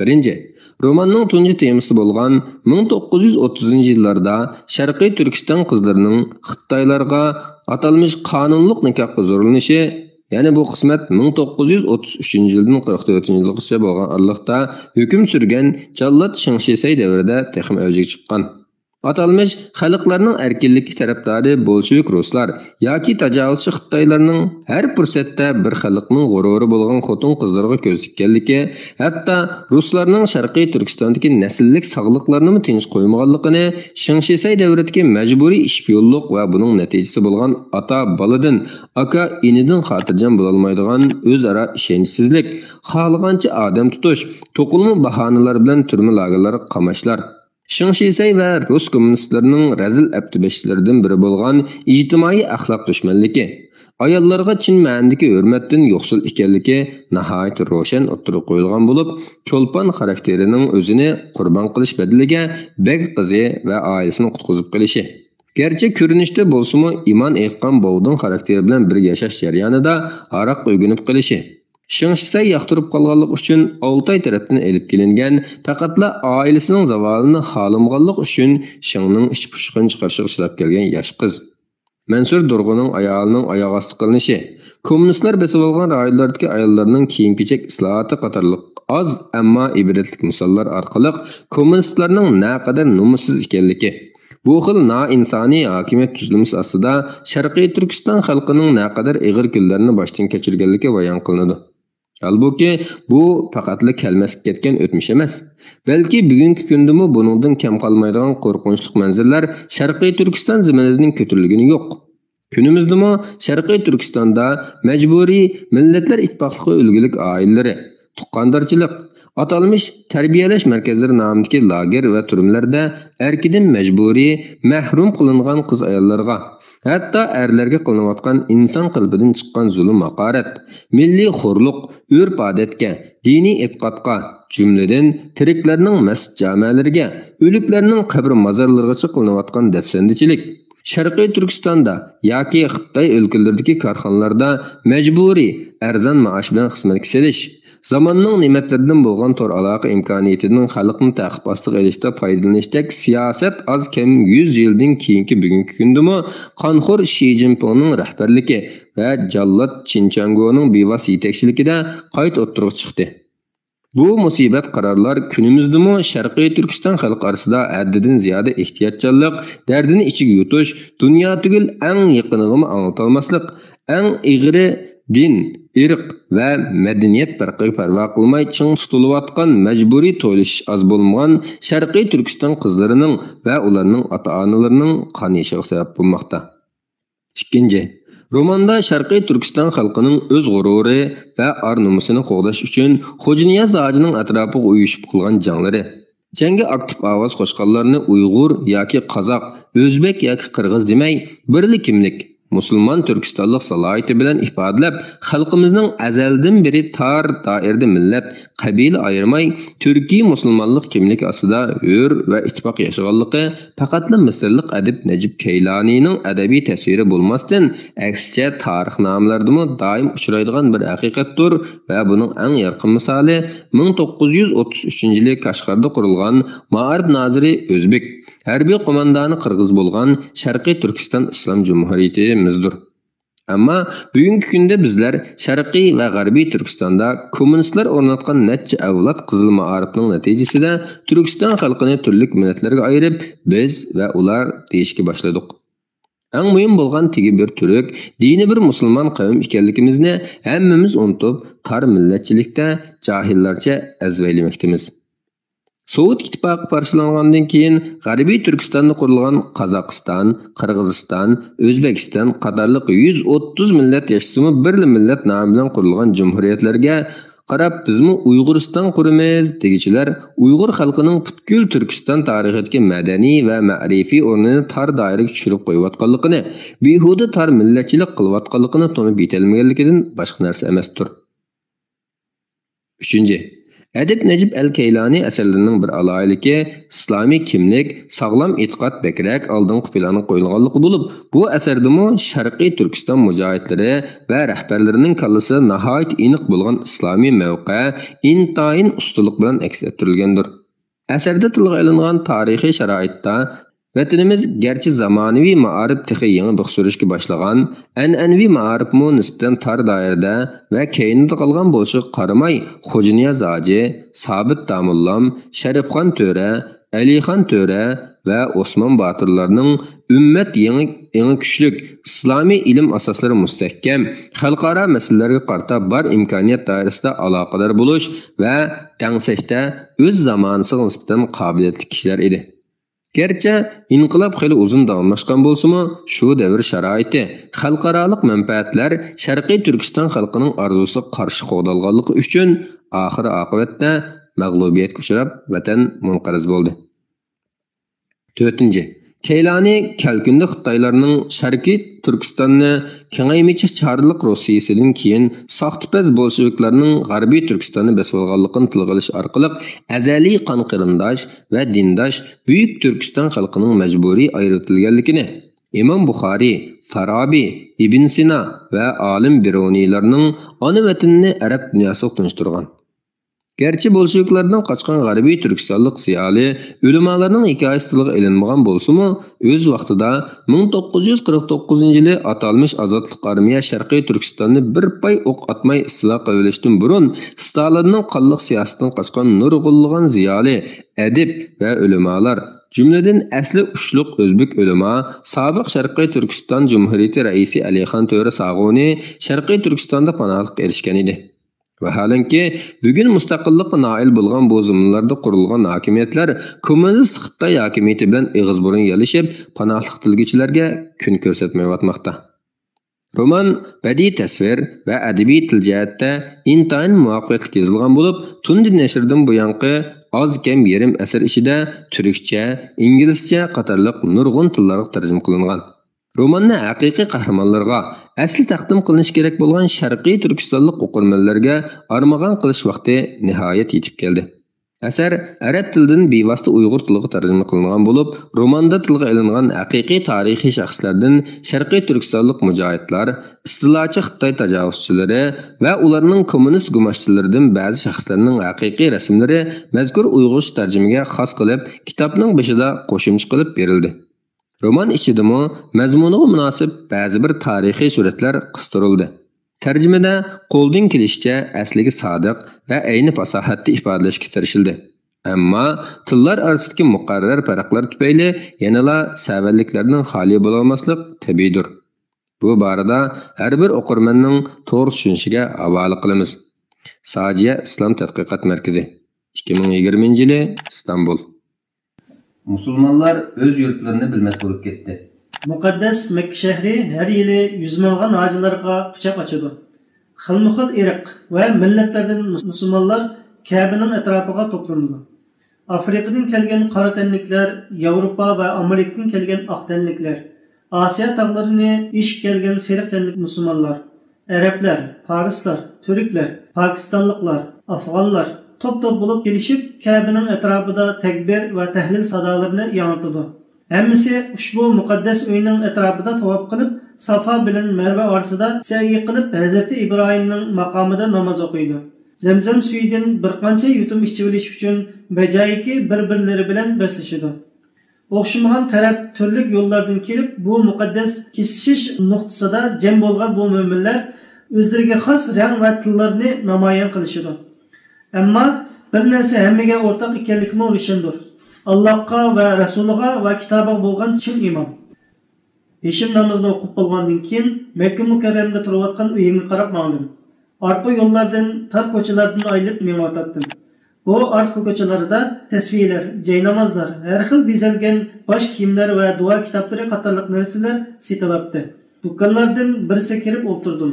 بىرىنچى، روماننىڭ تۇنجى تېمىسى بولغان مىڭ توققۇز يۈز ئوتتۇزىنچى يىللاردا شەرقىي تۈركىستان قىزلىرىنىڭ خىتايلارغا ئاتالمىش قانۇنلۇق نىكاھقا زورلىنىشى، يەنى بۇ قىسمەت مىڭ توققۇز يۈز ئوتتۇز ئۈچىنچى يىلدىن قىرىق تۆتىنچى يىلغىچە بولغان ئارىلىقتا ھۆكۈم سۈرگەن جاللات شېڭ شىسەي دەۋرىدە تېخىمۇ ئەۋجىگە چىققان. ئاتالمىش خەلقلەرنىڭ ئەركىنلىكى تەرەپدارى بولشېۋىك رۇسلار ياكى تاجاۋۇزچى خىتايلارنىڭ ھەر پۇرسەتتە بىر خەلقنىڭ غۇرۇرى بولغان خوتۇن-قىزلىرىغا كۆز تىككەنلىكى، ھەتتا رۇسلارنىڭ شەرقىي تۈركىستاندىكى نەسىللىك ساغلىقلارنىمۇ تىنچ قويمىغانلىقىنى، شېڭ شىسەي دەۋرىدىكى مەجبۇرىي شپىيونلۇق ۋە بۇنىڭ نەتىجىسى بولغان ئاتا بالىدىن، ئاكا ئىنىدىن خاتىرجەم بولالمايدىغان ئۆزئارا ئىشەنچسىزلىك، خالىغانچە ئادەم تۇتۇش، توقۇلما باھانىلەر بىلەن تۈرمە لاگېرلارغا قاماشلار، شېڭ شىسەي ۋە رۇس كوممۇنىستلىرىنىڭ رەزىل ئەپتىبەشلىرىدىن بىرى بولغان ئىجتىمائىي ئەخلاق دۈشمەنلىكى، ئاياللارغا چىن مەنىدىكى ھۆرمەتتىن يوقسۇل ئىكەنلىكى ناھايىتى روشەن ئوتتۇرىغا قويۇلغان بولۇپ، چولپان خاراكتېرىنىڭ ئۆزىنى قۇربان قىلىش بەدىلىگە بەگ قىزى ۋە ئائىلىسىنى قۇتقۇزۇپ قېلىشى، گەرچە كۆرۈنۈشتە بولسىمۇ ئىمان ئېيتقان باۋدىڭ خاراكتېرى بىلەن بىرگە ياشاش جەريانىدا ھاراققا ئۆگىنىپ قېلىشى، شېڭ شىسەي ياقتۇرۇپ قالغانلىقى ئۈچۈن ئالتاي تەرەپتىن ئېلىپ كېلىنگەن، پەقەتلا ئائىلىسىنىڭ زاۋالىنى خالىمىغانلىقى ئۈچۈن شېڭنىڭ ئىچ پۇشۇقىنى چىقىرىشىغا چىداپ كەلگەن ياش قىز، مەنسۇر دۇرغۇننىڭ ئايالىنىڭ ئاياغ ئاستى قىلىنىشى، كوممۇنىستلار بېسىۋالغان رايونلاردىكى ئاياللارنىڭ كىيىم-كېچەك ئىسلاھاتى قاتارلىق ئاز، ئەمما ئىبرەتلىك مىساللار ئارقىلىق كوممۇنىستلارنىڭ نەقەدەر نومۇسسىز ئىكەنلىكى، بۇ خىل نائىنسانىي ھاكىمىيەت تۈزۈلمىسى ئاستىدا شەرقىي تۈركىستان خەلقىنىڭ نەقەدەر ئېغىر كۈنلەرنى باشتىن كەچۈرگەنلىكى بايان قىلىنىدۇ. ھالبۇكى، بۇ پەقەتلا كەلمەسكە كەتكەن ئۆتمۈش ئەمەس، بەلكى بۈگۈنكى كۈندىمۇ بۇنىڭدىن كەم قالمايدىغان قورقۇنچلۇق مەنزىرىلەر شەرقىي تۈركىستان زېمىنىدىن كۆتۈرۈلگىنى يوق. كۈنىمىزدىمۇ شەرقىي تۈركىستاندا مەجبۇرىي مىللەتلەر ئىتتىپاقلىقى ئۈلگىلىك ئائىلىلىرى، تۇغقاندارچىلىق، ئاتالمىش تەربىيەلەش مەركەزلىرى نامىدىكى لاگېر ۋە تۈرمىلەردە ئەركىدىن مەجبۇرىي مەھرۇم قىلىنغان قىز-ئاياللارغا، ھەتتا ئەرلەرگە قىلىنىۋاتقان ئىنسان قېلىپىدىن چىققان زۇلۇم-ھاقارەت، مىللىي خورلۇق، ئۆرپ-ئادەتكە، دىنىي ئېتىقادقا، جۈملىدىن تىرىكلەرنىڭ مەسچىت-جامەلىرىگە، ئۆلۈكلەرنىڭ قەبرە-مازارلىرىغىچە قىلىنىۋاتقان دەپسەندىچىلىك، شەرقىي تۈركىستاندا ياكى خىتاي ئۆلكىلىرىدىكى كارخانىلاردا مەجبۇرىي ئەرزان مائاش بىلەن خىزمەتكە سېلىش، زاماننىڭ نېمەتلىرىدىن بولغان تور ئالاقە ئىمكانىيىتىدىن خەلقنى تەقىب ئاستىغا ئېلىشتا پايدىلىنىشتەك سىياسەت ئاز كەم يۈز يىلدىن كېيىنكى بۈگۈنكى كۈندىمۇ قانخور شى جىنپىڭنىڭ رەھبەرلىكى ۋە جاللات چىن چياڭگونىڭ بىۋاسىتە يېتەكچىلىكىدە قايتا ئوتتۇرىغا چىقتى. بۇ مۇسىبەت قارارلار كۈنىمىزدىمۇ شەرقىي تۈركىستان خەلقى ئارىسىدا ھەددىدىن زىيادە ئېھتىياتچانلىق، دەردىنى ئىچىگە يۇتۇش، دۇنيا تۈگۈل ئەڭ يېقىنىغىمۇ ئاڭلىتالماسلىق، ئەڭ ئېغىرى دىن، ئىرق ۋە مەدەنىيەت پەرقىگە پەرۋا قىلماي چىڭ تۇتۇلۇۋاتقان مەجبۇرىي تويلىشىش ئاز بولمىغان شەرقىي تۈركىستان قىزلىرىنىڭ ۋە ئۇلارنىڭ ئاتا-ئانىلىرىنىڭ قان يېشىغا سەۋەب بولماقتا. ئىككىنچى، روماندا شەرقىي تۈركىستان خەلقىنىڭ ئۆز غۇرۇرى ۋە ئار-نومۇسىنى قوغداش ئۈچۈن خوجانىياز ھاجىنىڭ ئەتراپىغا ئۇيۇشۇپ قىلغان جەڭلىرى، جەڭگە ئاكتىپ ئاۋاز قوشقانلارنى ئۇيغۇر ياكى قازاق، ئۆزبېك ياكى قىرغىز دېمەي، بىرلا كىملىك، مۇسۇلمان تۈركىستانلىق سالاھىيىتى بىلەن ئىپادىلەپ، خەلقىمىزنىڭ ئەزەلدىن بېرى تار دائىرىدە مىللەت، قەبىلە ئايرىماي، تۈركىي مۇسۇلمانلىق كىملىكى ئاستىدا ھۆر ۋە ئىتتىپاق ياشىغانلىقى پەقەتلا مىسىرلىق ئەدىب نەجىپ كەيلانىنىڭ ئەدەبىي تەسۋىرى بولماستىن، ئەكسىچە تارىخنامىلەردىمۇ دائىم ئۇچرايدىغان بىر ھەقىقەتتۇر ۋە بۇنىڭ ئەڭ يارقىن مىسالى مىڭ توققۇز يۈز ئوتتۇز ئۈچىنچى يىلى كاشغەردە قۇرۇلغان مائارىپ نازىرى ئۆزبېك، ھەربىي قوماندانى قىرغىز بولغان شەرقىي تۈركىستان ئىسلام جۇمھۇرىيىتىمىزدۇر. ئەمما بۈگۈنكى كۈندە بىزلەر شەرقىي ۋە غەربىي تۈركىستاندا كوممۇنىستلار ئورناتقان نەچچە ئەۋلاد قىزىل مائارىپنىڭ نەتىجىسىدە تۈركىستان خەلقىنى تۈرلۈك مىللەتلەرگە ئايرىپ، بىز ۋە ئۇلار دېيىشكە باشلىدۇق. ئەڭ مۇھىم بولغان تېگى بىر تۈرك، دىنى بىر مۇسۇلمان قەۋم ئىكەنلىكىمىزنى ھەممىمىز ئۇنتۇپ، تار مىللەتچىلىكتە جاھىللارچە ئەزۋەيلىمەكتىمىز. سوۋېت ئىتتىپاقى پارچىلانغاندىن كېيىن، غەربىي تۈركىستاندا قۇرۇلغان قازاقىستان، قىرغىزىستان، ئۆزبېكىستان قاتارلىق يۈز ئوتتۇز مىللەت ياشىسىمۇ، بىرلا مىللەت نامى بىلەن قۇرۇلغان جۇمھۇرىيەتلەرگە قاراپ، بىزمۇ ئۇيغۇرىستان قۇرىمىز دېگۈچىلەر ئۇيغۇر خەلقىنىڭ پۈتكۈل تۈركىستان تارىخىدىكى مەدەنىي ۋە مەرىپىي ئورنىنى تار دائىرىگە چۈشۈرۈپ قويۇۋاتقانلىقىنى، بىھۇدە تار مىللەتچىلىك قىلىۋاتقانلىقىنى تونۇپ يېتەلمىگەنلىكىدىن باشقا نەرسە ئەمەستۇر. ئۈچىنچى، ئەدىب نەجىپ ئەل كەيلانى ئەسەرلىرىنىڭ بىر ئالاھىدىلىكى ئىسلامىي كىملىك، ساغلام ئېتىقاد بەكرەك ئالدىنقى پىلانغا قويۇلغانلىقى بولۇپ، بۇ ئەسەردىمۇ شەرقىي تۈركىستان مۇجاھىدلىرى ۋە رەھبەرلىرىنىڭ كاللىسىدا ناھايىتى ئېنىق بولغان ئىسلامىي مەۋقە ئىنتايىن ئۇستىلىق بىلەن ئەكس ئەتتۈرۈلگەندۇر. ئەسەردە تىلغا ئېلىنغان تارىخىي شارائىتتا، ۋەتىنىمىز گەرچە زامانىۋى مائارىپ تېخى يېڭى بىخ سۈرۈشكە باشلىغان، ئەنئەنىۋى مائارىپمۇ نىسبەتەن تار دائىرىدە ۋە كەينىدە قالغان بولۇشىغا قارىماي، خوجانىياز ھاجى، سابىت داموللام، شەرىپخان تۆرە، ئەلىخان تۆرە ۋە ئوسمان باتۇرلارنىڭ ئۈممەت يېڭى، ئېڭى كۈچلۈك، ئىسلامىي ئىلىم ئاساسلىرى مۇستەھكەم، خەلقئارا مەسىلىلەرگە قارىتا بار ئىمكانىيەت دائىرىسىدە ئالاقىدار بولۇش ۋە دەڭسەشتە ئۆز زامانىسىغا نىسبەتەن قابىلىيەتلىك كىشىلەر ئىدى. گەرچە ئىنقىلاب خېلى ئۇزۇن داۋاملاشقان بولسىمۇ، شۇ دەۋر شارائىتى، خەلقئارالىق مەنپەئەتلەر شەرقىي تۈركىستان خەلقىنىڭ ئارزۇسىغا قارشى قوغدالغانلىقى ئۈچۈن، ئاخىر ئاقىۋەتتە مەغلۇبىيەتكە ئۇچراپ، ۋەتەن مۇنقەرز بولدى. تۆتىنچى، كەيلانى كەلكۈندە خىتايلارنىڭ شەرقىي تۈركىستاننى كېڭەيمىچە چارلىق روسىيىسىدىن كېيىن ساختىپەز بولشېۋىكلارنىڭ غەربىي تۈركىستاننى بېسىۋالغانلىقىنى تىلغا ئېلىش ئارقىلىق ئەزەلىي قان قېرىنداش ۋە دىنداش بۈيۈك تۈركىستان خەلقىنىڭ مەجبۇرىي ئايرىۋېتىلگەنلىكىنى، ئىمام بۇخارىي، فارابى، ئىبن سىنا ۋە ئالىم بىرۇنىيلارنىڭ ئانا ۋەتىنىنى ئەرەب دۇنياسىغا تونۇشتۇرغان. گەرچە بولشېۋىكلاردىن قاچقان غەربىي تۈركىستانلىق زىيالىي، ئۆلىمالارنىڭ ھېكايىسى تىلغا ئېلىنمىغان بولسىمۇ، ئۆز ۋاقتىدا مىڭ توققۇز يۈز قىرىق توققۇزىنچى يىلى ئاتالمىش ئازادلىق ئارمىيە شەرقىي تۈركىستاننى بىر پاي ئوق ئاتماي ئىستىلا قىلىۋېلىشتىن بۇرۇن، ستالىننىڭ قانلىق سىياسىتىدىن قاچقان نۇرغۇنلىغان زىيالىي، ئەدىب ۋە ئۆلىمالار، جۈملىدىن ئەسلى ئۇچلۇق ئۆزبېك ئۆلىما، سابىق شەرقىي تۈركىستان جۇمھۇرىيىتى رەئىسى ئەلىخان تۆرە ساغۇنى شەرقىي تۈركىستاندا پاناھلىققا ئېرىشكەن ئىدى. ۋاھالەنكى، بۈگۈن مۇستەقىللىققا نائىل بولغان بۇ زېمىنلاردا قۇرۇلغان ھاكىمىيەتلەر كوممۇنىست خىتاي ھاكىمىيىتى بىلەن ئېغىز بۇرۇن يالىشىپ، پاناھلىق تىلىگۈچىلەرگە كۈن كۆرسەتمەيۋاتماقتا. رومان بەدىئىي تەسۋىر ۋە ئەدەبىي تىل جەھەتتە ئىنتايىن مۇۋەپپەقىيەتلىك يېزىلغان بولۇپ، تۇندى نەشردىن بۇيانقى ئاز كەم يېرىم ئەسىر ئىچىدە تۈركچە، ئىنگلىزچە قاتارلىق نۇرغۇن تىللارغا تەرجىمە قىلىنغان. روماننى ھەقىقىي قەھرىمانلىرىغا، ئەسلى تەقدىم قىلىنىشى كېرەك بولغان شەرقىي تۈركىستانلىق ئوقۇرمەنلەرگە ئارمىغان قىلىش ۋاقتى نىھايەت يېتىپ كەلدى. ئەسەر ئەرەب تىلىدىن بىۋاسىتە ئۇيغۇر تىلىغا تەرجىمە قىلىنغان بولۇپ، روماندا تىلغا ئېلىنغان ھەقىقىي تارىخىي شەخسلەردىن شەرقىي تۈركىستانلىق مۇجاھىدلار، ئىستىلاچى خىتاي تاجاۋۇزچىلىرى ۋە ئۇلارنىڭ كوممۇنىست گۇماشچىلىرىدىن بەزى شەخسلەرنىڭ ھەقىقىي رەسىملىرى مەزكۇر ئۇيغۇرچە تەرجىمىگە خاس قىلىپ، كىتابنىڭ بېشىدا قوشۇمچە قىلىپ بېرىلدى. رومان ئىچىدىمۇ مەزمۇنىغا مۇناسىپ بەزى بىر تارىخىي سۈرەتلەر قىستۇرۇلدى. تەرجىمىدە قولدىن كېلىشىچە ئەسلىگە سادىق ۋە ئەينى پاساھەتتە ئىپادىلەشكە تىرىشىلدى. ئەمما تىللار ئارىسىدىكى مۇقەررەر پەرقلەر تۈپەيلى يەنىلا سەۋەنلىكلەردىن خالىي بولالماسلىق تەبىئىيدۇر. بۇ بارىدا ھەر بىر ئوقۇرمەننىڭ توغرا چۈشىنىشىگە ھاۋالە قىلىمىز. ساجىيە ئىسلام تەتقىقات مەركىزى، ئىككى مىڭ يىگىرمىنچى يىلى، ئىستانبۇل. مۇسۇلمانلار ئۆز يۇرتلىرىنى بىلمەس بولۇپ كەتتى. مۇقەددەس مەككە شەھىرى ھەر يىلى يۈز مىڭلىغان ھاجىلارغا قۇچاق ئاچىدۇ. خىلمۇخىل ئىرق ۋە مىللەتلەردىن مۇس-، مۇسۇلمانلار كەبىنىڭ ئەتراپىغا توپلىنىدۇ. ئافرىقىدىن كەلگەن قارا تەنلىكلەر، ياۋروپا ۋە ئامېرىكىدىن كەلگەن ئاق تەنلىكلەر، ئاسىيا تاغلىرىنى ئېشىپ كەلگەن سېرىق تەنلىك مۇسۇلمانلار، ئەرەبلەر، پارسلار، تۈركلەر، پاكىستانلىقلار، ئافغانلار توپ-توپ بولۇپ كېلىشىپ، كەبىنىڭ ئەتراپىدا تەكبىر ۋە تەھلىل سادالىرىنى ياڭرىتىدۇ. ھەممىسى ئۇشبۇ مۇقەددەس ئۆينىڭ ئەتراپىدا تاۋاپ قىلىپ، سافا بىلەن مەرۋە ئارىسىدا سەئيى قىلىپ، ھەزرىتى ئىبراھىمنىڭ ماقامىدا ناماز ئوقۇيدۇ. زەمزەم سۈيىدىن بىر قانچە يۇتۇم ئىچىۋېلىش ئۈچۈن بەجايىكى بىر-بىرلىرى بىلەن بەسلىشىدۇ. ئوخشىمىغان تەرەپ تۈرلۈك يوللاردىن كېلىپ، بۇ مۇقەددەس كېسىشىش نۇقتىسىدا جەم بولغان بۇ مۆمىنلەر ئۆزلىرىگە خاس رەڭ ۋە تىللارنى نامايان قىلىشىدۇ. ئەمما بىر نەرسە ھەممىگە ئورتاق ئىكەنلىكىمۇ روشەندۇر. ئاللاھقا ۋە رەسۇلىغا ۋە كىتابىغا بولغان چىن ئىمان. پېشىن نامىزىنى ئوقۇپ بولغاندىن كېيىن، مەككە مۇكەررەمدە تۇرۇۋاتقان ئۆيۈمگە قاراپ ماڭدىم. ئارقا يوللاردىن، تار كوچىلاردىن ئايلىنىپ مېڭىۋاتاتتىم. بۇ ئارقا كوچىلاردا تەسۋىلەر، جاينامازلار، ھەر خىل بېزەلگەن باش كىيىملەر ۋە دۇئا كىتابلىرى قاتارلىق نەرسىلەر سېتىلاتتى. دۇكانلاردىن بىرسىگە كىرىپ ئولتۇردۇم.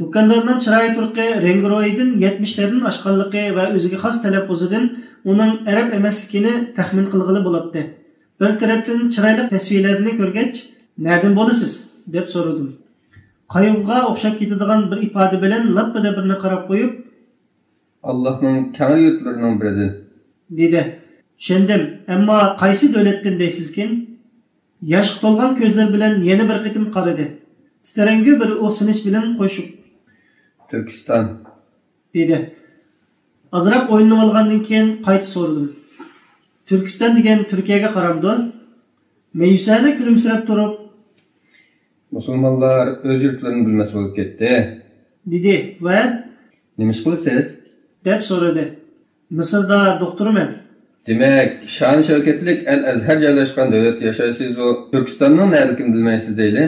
دۇكاندارنىڭ چىرايى تۇرقى رەڭگىرويىدىن يەتمىشلەردىن ئاشقانلىقى ۋە ئۆزىگە خاس تەلەپپۇزىدىن ئۇنىڭ ئەرەب ئەمەسلىكىنى تەخمىن قىلغىلى بولاتتى. بىر تەرەپتىن چىرايلىق تەسۋىرلەرنى كۆرگەچ، «نەدىن بولىسىز؟» دەپ سورىدىم. قايغۇغا ئوخشاپ كېتىدىغان بىر ئىپادە بىلەن لاپپىدە بىرنى قاراپ قويۇپ، «ئاللاھنىڭ كەڭرى يۇرتلىرىنىڭ بىرىدىن» دېدى. «چۈشەندىم، ئەمما قايسى دۆلەتتىن دەيسىزكىن؟» ياشقا تولغان كۆزلىرى بىلەن يەنە بىر قېتىم قارىدى. تىترەڭگۈ بىر ئۇھسىنىش بىلەن قوشۇپ، «تۈركىستان» دېدى. ئازراق ئويلىنىۋالغاندىن كېيىن قايتا سورىدىم. «تۈركىستان دېگەن تۈركىيەگە قارامدۇ؟» مەيۈسانە كۈلۈمسىرەپ تۇرۇپ، «مۇسۇلمانلار ئۆز يۇرتلىرىنى بىلمەس بولۇپ كەتتى» دېدى ۋە «نېمە ئىش قىلىسىز؟» دەپ سورىدى. «مىسىردا دوختۇرمەن.» «دېمەك، شان شەۋكەتلىك ئەل ئەزھەر جايلاشقان دۆلەتتە ياشايسىزۇ، تۈركىستاننىڭ نەدىكىنى بىلمەيسىز دەيلى؟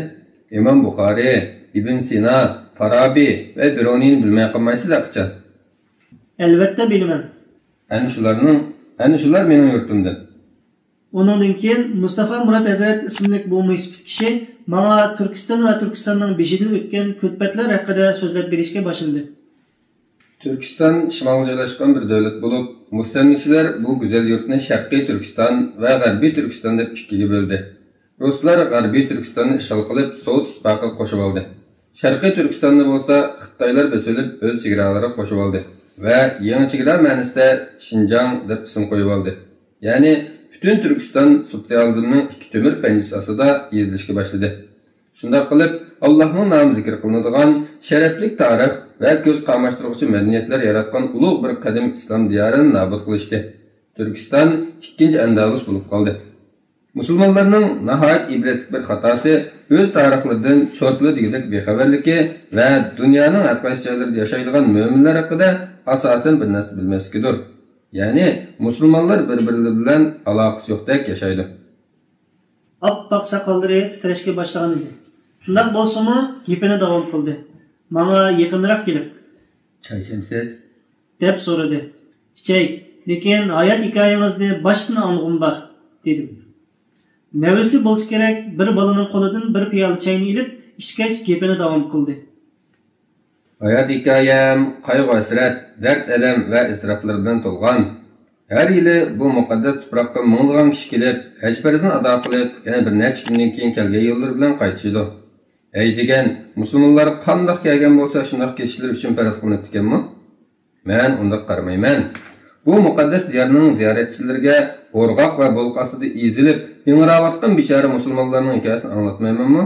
ئىمام بۇخارىي، ئىبن سىنا، فارابى ۋە بىرۇنىينى بىلمەي قالمايسىز ھەرقاچان.» «ئەلۋەتتە بىلىمەن.» «ئەنە شۇلارنىڭ، ئەنە شۇلار مېنىڭ يۇرتۇمدىن.» ئۇنىڭدىن كېيىن مۇستافا مۇرات ھەزرەت ئىسىملىك بۇ مويسىپىت كىشى ماڭا تۈركىستان ۋە تۈركىستاننىڭ بېشىدىن ئۆتكەن كۈلپەتلەر ھەققىدە سۆزلەپ بېرىشكە باشلىدى. تۈركىستان شىمالغا جايلاشقان بىر دۆلەت بولۇپ، مۇستەملىكىچىلەر بۇ گۈزەل يۇرتنى شەرقىي تۈركىستان ۋە غەربىي تۈركىستان دەپ ئىككىگە بۆلدى. رۇسلار غەربىي تۈركىستاننى ئىشغال قىلىپ، سوۋېت ئىتتىپاقىغا قوشۇۋالدى. شەرقىي تۈركىستاننى بولسا خىتايلار بېسىۋېلىپ، ئۆز چېگرالىرىغا قوشۇۋالدى ۋە يېڭى چېگرا مەنىسىدە شىنجاڭ دەپ ئىسىم قويۇۋالدى. يەنى پۈتۈن تۈركىستان سوتسىيالىزمنىڭ ئىككى تۆمۈر پەنجىسى ئاستىدا يېزىلىشكە باشلىدى. شۇنداق قىلىپ، ئاللاھنىڭ نامى زىكىر قىلىنىدىغان شەرەپلىك تارىخ ۋە كۆز قاماشتۇرغۇچى مەدەنىيەتلەر ياراتقان ئۇلۇغ بىر قەدىم ئىسلام دىيارىنى نابۇت قىلىشتى. تۈركىستان ئىككىنچى ئەندەلۇس بولۇپ قالدى. مۇسۇلمانلارنىڭ ناھايىتى ئىبرەتلىك بىر خاتاسى ئۆز تارىخلىرىدىن چورتلا دېگۈدەك بىخەۋەرلىكى ۋە دۇنيانىڭ ھەر قايسى جايلىرىدا ياشايدىغان مۆمىنلەر ھەققىدە ئاساسەن بىر نەرسە بىلمەسلىكىدۇر. يەنى مۇسۇلمانلار بىر-بىرلىرى بىلەن ئالاقىسى يوقتەك ياشايدۇ. ئاپئاق ساقاللىرى تىترەشكە باشلىغان ئىدى. شۇنداق بولسىمۇ، گېپىنى داۋام قىلدى. ماڭا يېقىنراق كېلىپ، «چاي ئىچەمسىز؟» دەپ سورىدى. «ئىچەي، لېكىن ھايات ھېكايىڭىزنى باشتىن ئاڭلىغۇم بار» دېدىم. نەۋرىسى بولسا كېرەك، بىر بالىنىڭ قولىدىن بىر پىيالە چاينى ئېلىپ ئىچكەچ گېپىنى داۋام قىلدى. ھايات ھېكايەم قايغۇ-ھەسرەت، دەرد-ئەلەم ۋە ئىزتىراپلار بىلەن تولغان. ھەر يىلى بۇ مۇقەددەس تۇپراققا مىڭلىغان كىشى كېلىپ، ھەج پەرزىنى ئادا قىلىپ، يەنە بىر نەچچە كۈندىن كېيىن كەلگەن يوللىرى بىلەن قايتىشىدۇ. ھەج دېگەن مۇسۇلمانلار قانداق كەلگەن بولسا، شۇنداق كېتىشلىرى ئۈچۈن پەرز قىلىنىپتىكەنمۇ؟ مەن ئۇنداق قارىمايمەن. بۇ مۇقەددەس دىيارنىڭ زىيارەتچىلىرىگە ئورغاق ۋە بولقا ئاستىدا ئېزىلىپ، ھىڭراۋاتقان بىچارە مۇسۇلمانلارنىڭ ھېكايىسىنى ئاڭلاتمايمەنمۇ؟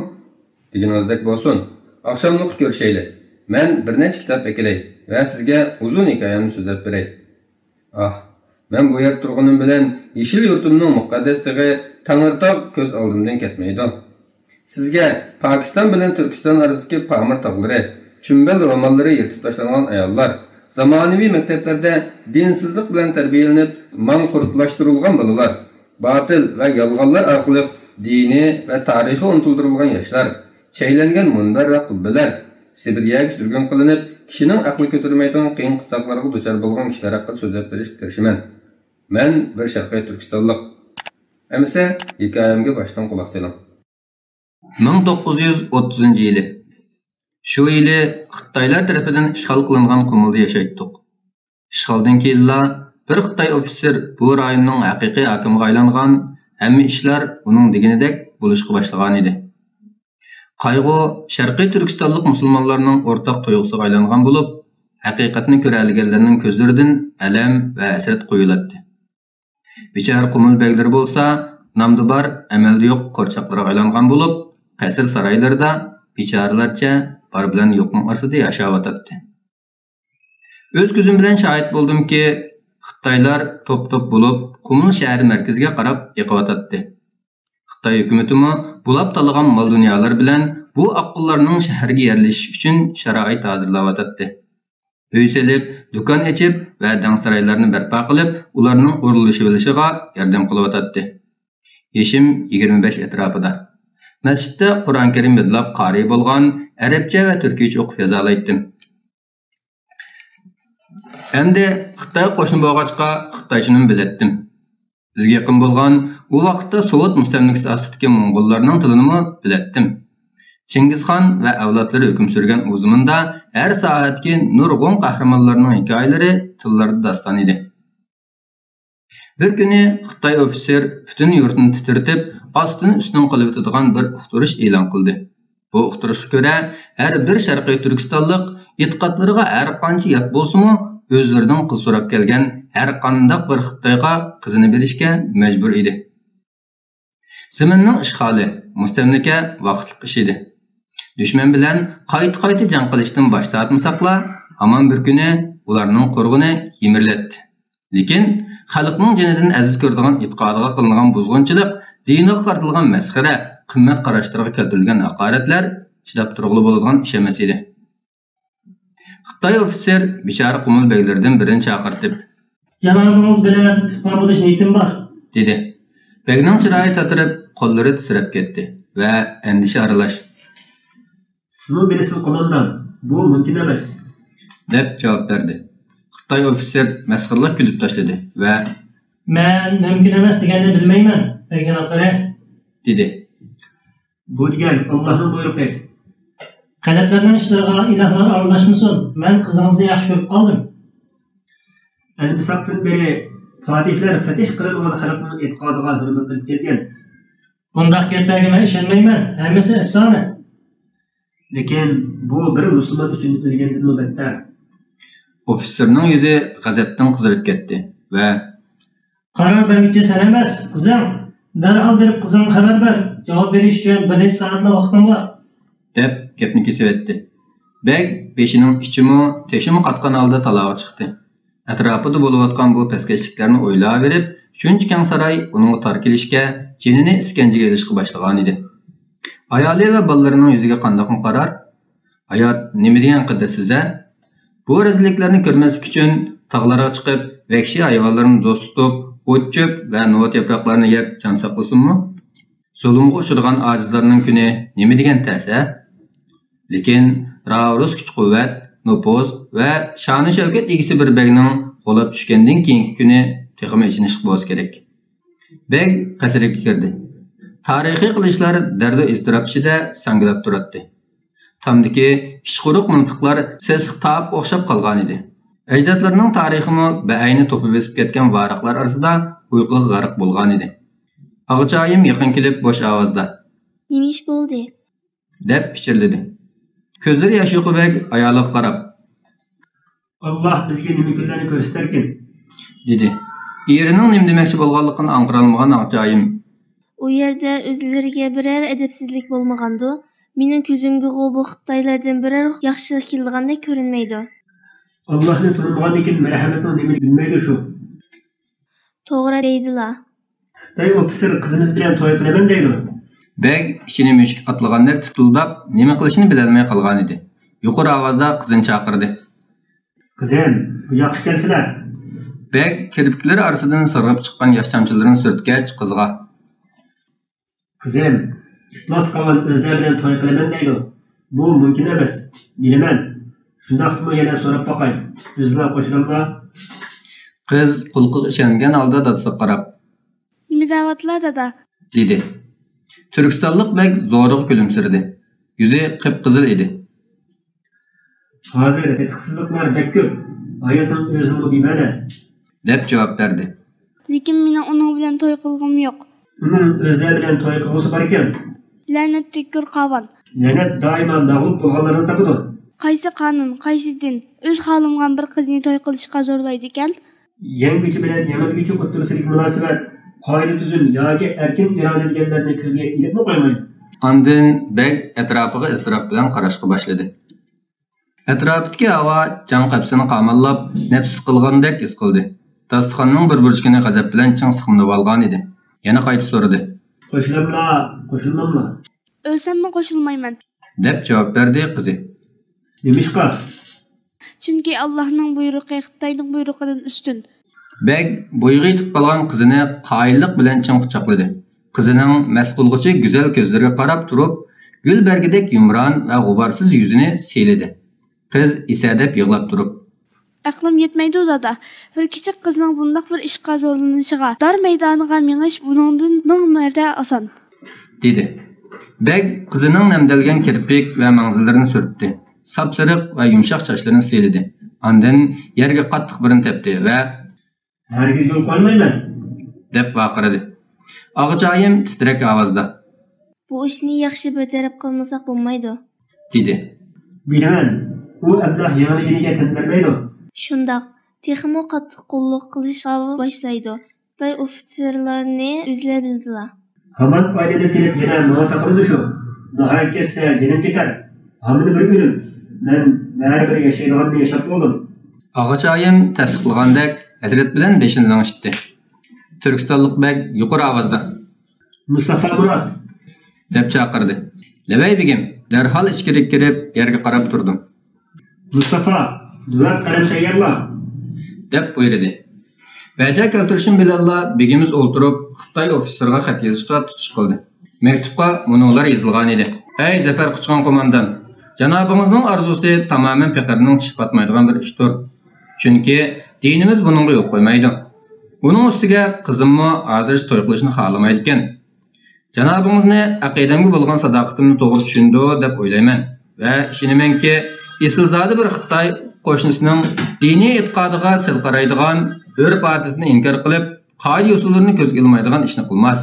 دېگىنىڭىزدەك بولسۇن. ئاخشاملىققا كۆرۈشەيلى. مەن بىر نەچچە كىتاب ئەكېلەي ۋە سىزگە ئۇزۇن ھېكايەمنى سۆزلەپ بېرەي. ئاھ، مەن بۇ يەردە تۇرغىنىم بىلەن يېشىل يۇرتۇمنىڭ مۇقەددەس تېغى تەڭرىتاغ كۆز ئالدىمدىن كەتمەيدۇ. سىزگە پاكىستان بىلەن تۈركىستان ئارىسىدىكى پامىر تاغلىرى، چۈمبەل روماللىرى يىرتىپ تاشلانغان ئاياللار، زامانىۋى مەكتەپلەردە دىنسىزلىق بىلەن تەربىيەلىنىپ ماڭقۇرتلاشتۇرۇلغان بالىلار، باتىل ۋە يالغانلار ئارقىلىق دىنى ۋە تارىخى ئۇنتۇلدۇرۇلغان ياشلار، چەيلەنگەن مۇنبەر ۋە قۇببىلەر، سىبىرىيەگە سۈرگۈن قىلىنىپ، كىشىنىڭ ئەقلى كۆتۈرمەيدىغان قىيىن قىستاقلارغا دۇچار بولغان كىشىلەر ھەققىدە سۆزلەپ بېرىشكە تىرىشىمەن. مەن بىر شەرقىي تۈركىستانلىق. ئەمىسە، ھېكايەمگە باشتىن قۇلاق سېلىڭ. مىڭ توققۇز يۈز ئوتتۇزىنچى يىلى. شۇ يىلى خىتايلار تەرىپىدىن ئىشغال قىلىنغان قۇمۇلدا ياشايتتۇق. ئىشغالدىن كېيىنلا بىر خىتاي ئوفىتسېر بۇ رايوننىڭ ھەقىقىي ھاكىمىغا ئايلانغان، ھەممە ئىشلار ئۇنىڭ دېگىنىدەك بولۇشقا باشلىغانىدى. قايغۇ شەرقىي تۈركىستانلىق مۇسۇلمانلارنىڭ ئورتاق تۇيغۇسىغا ئايلانغان بولۇپ، ھەقىقەتنى كۆرەلىگەنلەرنىڭ كۆزلىرىدىن ئەلەم ۋە ھەسرەت قۇيۇلاتتى. بىچارە قۇمۇل بەگلىرى بولسا نامدا بار، ئەمەلدە يوق قورچاقلارغا ئايلانغان بولۇپ، قەسىر-سارايلىرىدا بىچارىلەرچە بار بىلەن يوقنىڭ ئارىسىدا ياشاۋاتاتتى. ئۆز كۆزۈم بىلەن شاھىت بولدۇمكى، خىتايلار توپ-توپ بولۇپ، قۇمۇل شەھەر مەركىزىگە قاراپ ئېقىۋاتاتتى. خىتاي ھۆكۈمىتىمۇ بۇلاپ تالىغان مال-دۇنيالار بىلەن بۇ ئاققۇنلارنىڭ شەھەرگە يەرلىشىش ئۈچۈن شارائىت ھازىرلاۋاتاتتى. ئۆي سېلىپ، دۇكان ئېچىپ ۋە دەڭسارايلارنى بەرپا قىلىپ، ئۇلارنىڭ ئورۇنلىشىۋېلىشىغا ياردەم قىلىۋاتاتتى. يېشىم يىگىرمە بەش ئەتراپىدا. مەسچىتتە قۇرئان كەرىم يادلاپ قارىي بولغان، ئەرەبچە ۋە تۈركىيچە ئوقۇپ يازالايتتىم. ئەمدى خىتايغا قوشنا بولغاچقا، خىتايچىنىمۇ بىلەتتىم. بىزگە يېقىن بولغان، ئۇ ۋاقىتتا سوۋېت مۇستەملىكىسى ئاستىدىكى موڭغۇللارنىڭ تىلىنىمۇ بىلەتتىم. چىڭگىزخان ۋە ئەۋلادلىرى ھۆكۈم سۈرگەن ئۇ زېمىندا ھەر ساھەدىكى نۇرغۇن قەھرىمانلارنىڭ ھېكايىلىرى تىللاردا داستان ئىدى. بىر كۈنى خىتاي ئوفىتسېر پۈتۈن يۇرتنى تىترىتىپ، ئاستىن-ئۈستۈن قىلىۋېتىدىغان بىر ئۇقتۇرۇش ئېلان قىلدى. بۇ ئۇقتۇرۇشقا كۆرە، ھەر بىر شەرقىي تۈركىستانلىق ئېتىقادلىرىغا ھەر قانچە يات بولسىمۇ، ئۆزلىرىدىن قىز سوراپ كەلگەن ھەر قانداق بىر خىتايغا قىزىنى بېرىشكە مەجبۇر ئىدى. زېمىننىڭ ئىشغالى، مۇستەملىكە ۋاقىتلىق ئىش ئىدى. دۈشمەن بىلەن قايتا-قايتا جەڭ قىلىشتىن باش تارتمىساقلا، ھامان بىر كۈنى ئۇلارنىڭ قورغىنى يىمىرىلەتتى. لېكىن خەلقنىڭ جېنىدىن ئەزىز كۆرىدىغان ئېتىقادىغا قىلىنغان بۇزغۇنچىلىق، دىنىغا قارىتىلغان مەسخىرە، قىممەت قاراشلىرىغا كەلتۈرۈلگەن ھاقارەتلەر چىداپ تۇرغىلى بولىدىغان ئىش ئەمەس ئىدى. خىتاي ئوفىتسېر بىچارە قۇمۇل بەگلىرىدىن بىرىنى چاقىرتىپ، جانابىڭىز بىلەن تۇغقان بولۇش نىيىتىم بار، دېدى. بەگنىڭ چىرايى تاتىرىپ، قوللىرى تىترەپ كەتتى ۋە ئەندىشە ئارىلاش، سىزمۇ بىلىسىز، قوماندان، بۇ مۇمكىن ئەمەس، دەپ جاۋاب بەردى. خىتاي ئوفىتسېر مەسخىرىلىك كۈلۈپ تاشلىدى ۋە، مەن مۇمكىن ئەمەس دېگەننى بىلمەيمەن، بەگ جانابلىرى، دېدى. بۇ دېگەن ئاللاھنىڭ بۇيرۇقى. قەلبلەرنىڭ ئىشلىرىغا ئىلاھلار ئارىلاشمىسۇن. مەن قىزىڭىزنى ياخشى كۆرۈپ قالدىم. ئەلمىساقتىن بېرى پاتىھلار فەتىھ قىلىنغان خەلقنىڭ ئېتىقادىغا ھۆرمەت قىلىپ كەلگەن. بۇنداق گەپلەرگە مەن ئىشەنمەيمەن. ھەممىسى ئەپسانە. لېكىن بۇ بىر مۇسۇلمان ئۈچۈن ئۆلگەندىنمۇ بەتتەر. ئوفىتسېرنىڭ يۈزى غەزەپتىن قىزىرىپ كەتتى ۋە، قارار بەرگۈچى سەن ئەمەس، قىزىڭ. دەرھال بېرىپ قىزىڭغا خەۋەر بەر. جاۋاب بېرىش ئۈچۈن بىر نەچچە سائەتلا ۋاقتىڭ بار، دەپ گەپنى كېسىۋەتتى. بەگ بېشىنىڭ ئىچىمۇ، تېشىمۇ قاتقان ھالدا تالاغا چىقتى. ئەتراپىدا بولۇۋاتقان بۇ پەسكەشلىكلەرنى ئويلاۋېرىپ، شۇنچە كەڭ ساراي ئۇنىڭغا تار كېلىشكە، جېنىنى ئىسكەنجىگە ئېلىشقا باشلىغانىدى. ئايالى ۋە بالىلىرىنىڭ يۈزىگە قانداقمۇ قارار؟ ھايات نېمە دېگەن قەدىرسىز-ھە؟ بۇ رەزىللىكلەرنى كۆرمەسلىك ئۈچۈن تاغلارغا چىقىپ، ۋەھشىي ھايۋانلىرىنى دوست تۇتۇپ، ئوت-چۆپ ۋە نوۋۇت ياپراقلارنى يەپ جان ساقلىسۇنمۇ؟ زۇلۇمغا ئۇچرىغان ئاجىزلارنىڭ كۈنى نېمە دېگەن تەس-ھە؟ لېكىن راۋۇرۇس كۈچ-قۇۋۋەت، نوپۇز ۋە شانۇ-شەۋكەت ئىگىسى بىر بەگنىڭ غۇلاپ چۈشكەندىن كېيىنكى كۈنى تېخىمۇ ئېچىنىشلىق بولسا كېرەك. بەگ قەسرىگە كىردى. تارىخىي قىلىچلار دەردۇ ئىزتىراپ ئىچىدە ساڭگىلاپ تۇراتتى. تامدىكى كىچىك قۇرۇق مىلتىقلار سېسىق تاپ ئوخشاپ قالغانىدى. ئەجدادلىرىنىڭ تارىخىمۇ بەئەينى توپا بېسىپ كەتكەن ۋاراقلار ئارىسىدا ئۇيقۇغا غەرق بولغانىدى. ئاغىچايىم يېقىن كېلىپ بوش ئاۋازدا، نېمە ئىش بولدى؟ دەپ پىچىرلىدى. كۆزلىرى ياش يۇقى بەگ ئايالىغا قاراپ، ئاللاھ بىزگە نېمە كۈنلەرنى كۆرسىتەركىن؟ دېدى. ئېرىنىڭ نېمە دېمەكچى بولغانلىقىنى ئاڭقىرالمىغان ئاغىچايىم، ئۇ يەردە ئۆزلىرىگە بىرەر ئەدەپسىزلىك بولمىغاندۇ؟ مېنىڭ كۆزۈمگىغۇ بۇ خىتايلاردىن بىرەر ياخشىلىق كېلىدىغاندەك كۆرۈنمەيدۇ. ئاللاھنى تونۇمىغاندىن كېيىن مەرھەمەتنىڭ نېمىلىكىنى بىلمەيدۇ شۇ. توغرا دەيدىلا. خىتاي ئوفىتسېر قىزىمىز بىلەن توي قىلىمەن دەيدۇ. بەگ ئىچىنى مۈشۈك ئاتلىغاندەك تىتىلداپ، نېمە قىلىشىنى بىلەلمەي قالغانىدى. يۇقىرى ئاۋازدا قىزىنى چاقىردى. قىزىم، بۇ ياققا كەلسىلە. بەگ كىرپىكلىرى ئارىسىدىن سىرغىپ چىققان ياش چامچىلىرىنى سۈرتكەچ قىزغا، قىزىم، ئىپلاس قاۋان ئۆزلەر بىلەن توي قىلىمەن دەيدۇ. بۇ مۇمكىن ئەمەس. بىلىمەن. شۇنداقتىمۇ يەنە سوراپ باقاي. ئۆزىلا قوشۇلاملا؟ قىز قۇلىقىغا ئىشەنمىگەن ھالدا دادىسىغا قاراپ، نېمە دەۋاتىلا، دادا؟ دېدى. تۈركىستانلىق بەگ زورىغا كۈلۈمسىرىدى. يۈزى قىپقىزىل ئىدى. ھازىر تېتىقسىزلىقلار بەك كۆپ. ھاياتنىڭ ئۆزىمۇ بىمەنە، دەپ جاۋاب بەردى. لېكىن مېنىڭ ئۇنىڭ بىلەن توي قىلغۇم يوق. ئۇنىڭ ئۆزلەر بىلەن توي قىلغۇسى باركەن. لەنەتتىككۈر قاۋان. لەنەت دائىما مەغلۇپ بولغانلارنى تاپىدۇ. قايسى قانۇن، قايسى دىن ئۆز خالىمىغان بىر قىزنى توي قىلىشقا زورلايدىكەن؟ يەڭگۈچى بىلەن يېڭىلگۈچى ئوتتۇرىسىدىكى مۇناسىۋەت، قائىدە-تۈزۈم ياكى ئەركىن ئىرادە دېگەنلەرنى كۆزگە ئىلىپمۇ قويمايدۇ. ئاندىن بەگ ئەتراپىغا ئىزتىراپ بىلەن قاراشقا باشلىدى. ئەتراپىدىكى ھاۋا جان قەپىسىنى قاماللاپ، نەپسى سىقىلغاندەك ھېس قىلدى. داستىخاننىڭ بىر بۇرجىكىنى غەزەپ بىلەن چىڭ سىقىملىۋالغانىدى. يەنە قايتا سورىدى. قوشۇلاملا، قوشۇلماملا؟ ئۆلسەممۇ قوشۇلمايمەن، دەپ جاۋاب بەردى قىزى. نېمىشقا؟ چۈنكى ئاللاھنىڭ بۇيرۇقى خىتاينىڭ بۇيرۇقىدىن ئۈستۈن. بەگ بويىغا يېتىپ قالغان قىزىنى قايىللىق بىلەن چىڭ قۇچاقلىدى. قىزىنىڭ مەست قىلغۇچى گۈزەل كۆزلىرىگە قاراپ تۇرۇپ، گۈل بەرگىدەك يۇمران ۋە غۇبارسىز يۈزىنى سىيلىدى. قىز ئېسەدەپ يىغلاپ تۇرۇپ. ئەقلىم يەتمەيدۇ، دادا. بىر كىچىك قىزنىڭ بۇنداق بىر ئىشقا زورلىنىشىغا. دار مەيدانىغا مېڭىش بۇنىڭدىن مىڭ مەرتە ئاسان، دېدى. بەگ قىزىنىڭ نەمدەلگەن كىرپىك ۋە مەڭزىلىرىنى سۈرتتى. ساپسېرىق ۋە يۇمشاق چاچلىرىنى سىيلىدى. ئاندىن يەرگە قاتتىق بىرنى تەپتى ۋە، ھەرگىزمۇ قويمايمەن، دەپ ۋارقىرىدى. ئاغىچايىم تىترەك ئاۋازدا، بۇ ئىشنى ياخشى بىر تەرەپ قىلمىساق بولمايدۇ، دېدى. بىلىمەن، ئۇ ئەبلەخ يېڭىلىگىنىگە تەن بەرمەيدۇ. شۇنداق، تېخىمۇ قاتتىق قۇللۇق قىلىشقا باشلايدۇ. خىتاي ئوفىتسېرلارنى ئۆزلەر بىلىدىلا. ھامان ئايلىنىپ كېلىپ يەنە ماڭا تاقىلىدۇ شۇ. ناھايىتى كەتسە جېنىم كېتەر. ھامىنى بىر ئۆلۈم. مەن بەرىبىر ياشايدىغاننى ياشاپ بولدۇم. ئاغىچايىم تەستىقلىغاندەك ھەسرەت بىلەن بېشىنى لىڭشىتتى. تۈركىستانلىق بەگ يۇقىرى ئاۋازدا، مۇستافا مۇرات، دەپ چاقىردى. لەۋەي بېگىم، دەرھال ئىچكىرىگە كىرىپ يەرگە قاراپ تۇردۇم. مۇستافا، نۆۋەت قەلەم تەييارلا، دەپ بۇيرۇدى. بەجا كەلتۈرۈشۈم بىلەنلا بېگىمىز ئولتۇرۇپ خىتاي ئوفىتسېرغا خەت يېزىشقا تۇتۇش قىلدى. مەكتۇپقا مۇنۇلار يېزىلغانىدى. ئەي زەپەر قۇچقان قوماندان! جانابىڭىزنىڭ ئارزۇسى تامامەن پېقىرنىڭ چىشى پاتمايدىغان بىر ئىشتۇر. چۈنكى دىنىمىز بۇنىڭغا يول قويمايدۇ. ئۇنىڭ ئۈستىگە قىزىممۇ ھازىرچە توي قىلىشنى خالىمايدىكەن. جانابىڭىزنى ئەقىدەمگە بولغان ساداقىتىمنى توغرا چۈشىنىدۇ دەپ ئويلايمەن ۋە ئىشىنىمەنكى، ئېسىلزادە بىر خىتاي قوشنىسىنىڭ دىنىي ئېتىقادىغا سەل قارايدىغان، ئۆرپ-ئادىتىنى ئىنكار قىلىپ، قائىدە-يوسۇنلىرىنى كۆزگە ئىلمايدىغان ئىشنى قىلماس.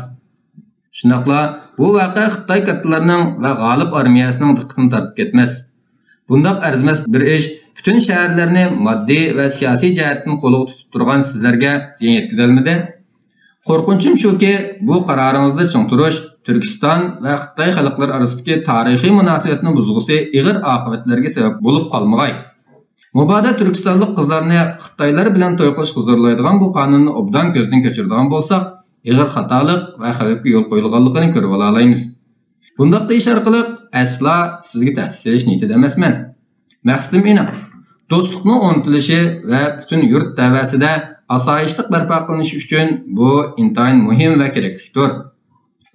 شۇنداقلا بۇ ۋەقە خىتاي كاتتىلىرىنىڭ ۋە غالىب ئارمىيەسىنىڭ دىققىتىنى تارتىپ كەتمەس. بۇنداق ئەرزىمەس بىر ئىش پۈتۈن شەھەرلەرنى ماددىي ۋە سىياسىي جەھەتتىن قولىغا تۇتۇپ تۇرغان سىزلەرگە زىيان يەتكۈزەلمىدى؟ قورقۇنچۇم شۇكى، بۇ قارارىڭىزدا چىڭ تۇرۇش تۈركىستان ۋە خىتاي خەلقلىرى ئارىسىدىكى تارىخىي مۇناسىۋەتنى بۇزغۇسى ئېغىر ئاقىۋەتلەرگە سەۋەب بولۇپ قالمىغاي. مۇبادا تۈركىستانلىق قىزلارنى خىتايلار بىلەن توي قىلىشقا زورلايدىغان بۇ قانۇننى ئوبدان كۆزدىن كەچۈرىدىغان بولساق، ئېغىر خاتالىق ۋە خەۋپكە يول قويۇلغانلىقىنى كۆرۈۋالالايمىز. بۇنداق دېيىش ئارقىلىق ئەسلا سىزگە تەھدىت سېلىش نىيىتىدە ئەمەسمەن. مەقسىتىم ئېنىق. دوستلۇقنىڭ ئورنىتىلىشى ۋە پۈتۈن يۇرت تەۋەسىدە ئاسايىشلىق بەرپا قىلىنىشى ئۈچۈن بۇ ئىنتايىن مۇھىم ۋە كېرەكلىكتۇر.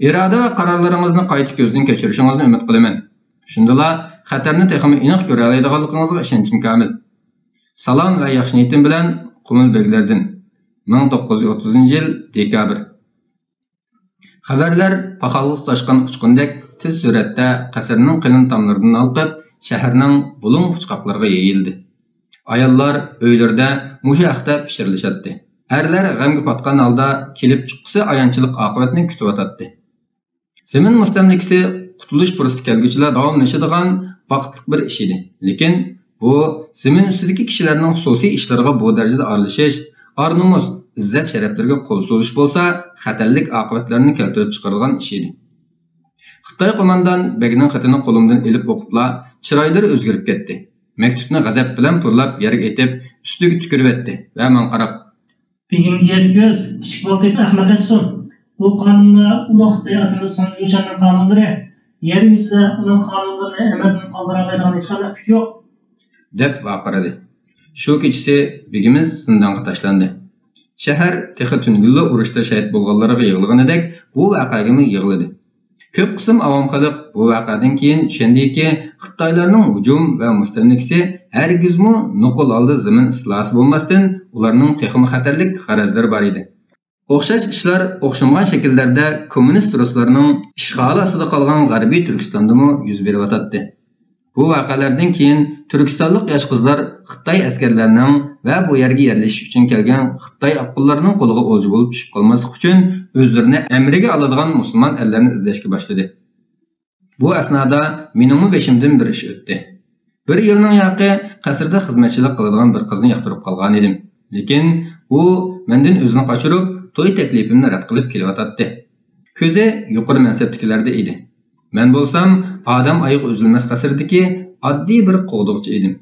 ئىرادە ۋە قارارلىرىڭىزنى قايتا كۆزدىن كەچۈرۈشىڭىزنى ئۈمىد قىلىمەن. شۇندىلا خەتەرنى تېخىمۇ ئېنىق كۆرەلەيدىغانلىقىڭىزغا ئىشەنچىم كامىل. سالام ۋە ياخشى نىيىتىم بىلەن، قۇمۇل بېگلىرىدىن. مىڭ توققۇز يۈز ئوتتۇزىنچى يىل دېكابىر. خەۋەرلەر پاخالغا تۇتاشقان ئۇچقۇندەك تېز سۈرئەتتە قەسىرنىڭ قېلىن تاملىرىدىن ھالقىپ، شەھەرنىڭ بۇلۇڭ-پۇچقاقلىرىغا يېيىلدى. ئاياللار ئۆيلىرىدە مۇشۇ ھەقتە پىچىرلىشاتتى. ئەرلەر غەمگە پاتقان ھالدا كېلىپ چىققۇسى ئايانچلىق ئاقىۋەتنى كۈتۈۋاتاتتى. زېمىن مۇستەملىكىسى قۇتۇلۇش پۇرسىتى كەلگۈچىلا داۋاملىشىدىغان بەختلىك بىر ئىش ئىدى. لېكىن بۇ زېمىن ئۈستىدىكى كىشىلەرنىڭ خۇسۇسىي ئىشلىرىغا بۇ دەرىجىدە ئارىلىشىش، ئار-نومۇس، ئىززەت-شەرەپلىرىگە قول سوزۇش بولسا، خەتەرلىك ئاقىۋەتلەرنى كەلتۈرۈپ چىقىرىدىغان ئىش ئىدى. خىتاي قوماندان بەگنىڭ خېتىنى قولۇمدىن ئېلىپ ئوقۇپلا، چىرايلىرى ئۆزگىرىپ كەتتى. مەكتۇپنى غەزەپ بىلەن پۇرلاپ يەرگە ئېتىپ، ئۈستىگە تۈكۈرۈۋەتتى ۋە ماڭا قاراپ، بېگىمگە يەتكۈز، كىچىك بالا تېپىپ ئەخمەق ئەتسۇن. بۇ قانۇنلار ئۇلۇغ خىتاي ئاتىمىز سۇڭزى لۈشەننىڭ قانۇنلىرى. يەر يۈزىدە ئۇنىڭ قانۇنلىرىنى ئەمەلدىن قالدۇرالايدىغان ھېچقانداق كۈچ يوق، دەپ ۋارقىرىدى. شۇ كېچىسى بېگىمىز زىندانغا تاشلاندى. شەھەر تېخى تۈنۈگۈنلا ئۇرۇشتا شەھىت بولغانلارغا يىغلىغىنىدەك بۇ ۋەقەگىمۇ يىغلىدى. كۆپ قىسىم ئاۋام خەلق بۇ ۋەقەدىن كېيىن چۈشەندىكى، خىتايلارنىڭ ھۇجۇم ۋە مۇستەملىكىسى ھەرگىزمۇ نوقۇل ھالدا زېمىن ئىستىلاسى بولماستىن، ئۇلارنىڭ تېخىمۇ خەتەرلىك غەرەزلىرى بار ئىدى. ئوخشاش ئىشلار ئوخشىمىغان شەكىللەردە كوممۇنىست رۇسلارنىڭ ئىشغالى ئاستىدا قالغان غەربىي تۈركىستاندىمۇ يۈز بېرىۋاتاتتى. بۇ ۋەقەلەردىن كېيىن تۈركىستانلىق ياش قىزلار خىتاي ئەسكەرلەرنىڭ ۋە بۇ يەرگە يەرلىشىش ئۈچۈن كەلگەن خىتاي ئاققۇنلىرىنىڭ قولىغا ئولجا بولۇپ چۈشۈپ قالماسلىق ئۈچۈن، ئۆزلىرىنى ئەمرىگە ئالىدىغان مۇسۇلمان ئەرلەرنى ئىزدەشكە باشلىدى. بۇ ئەسنادا مېنىڭمۇ بېشىمدىن بىر ئىش ئۆتتى. بىر يىلنىڭ ياقى قەسىردە خىزمەتچىلىك قىلىدىغان بىر قىزنى ياقتۇرۇپ قالغانىدىم. لېكىن ئۇ مەندىن ئۆزىنى قاچۇرۇپ، توي تەكلىپىمنى رەت قىلىپ كېلىۋاتاتتى. كۆزى يۇقىرى مەنسەپتىكىلەردە ئىدى. مەن بولسام ئادەم ئايىغى ئۈزۈلمەس قەسىردىكى ئاددىي بىر قوغدىغۇچى ئىدىم.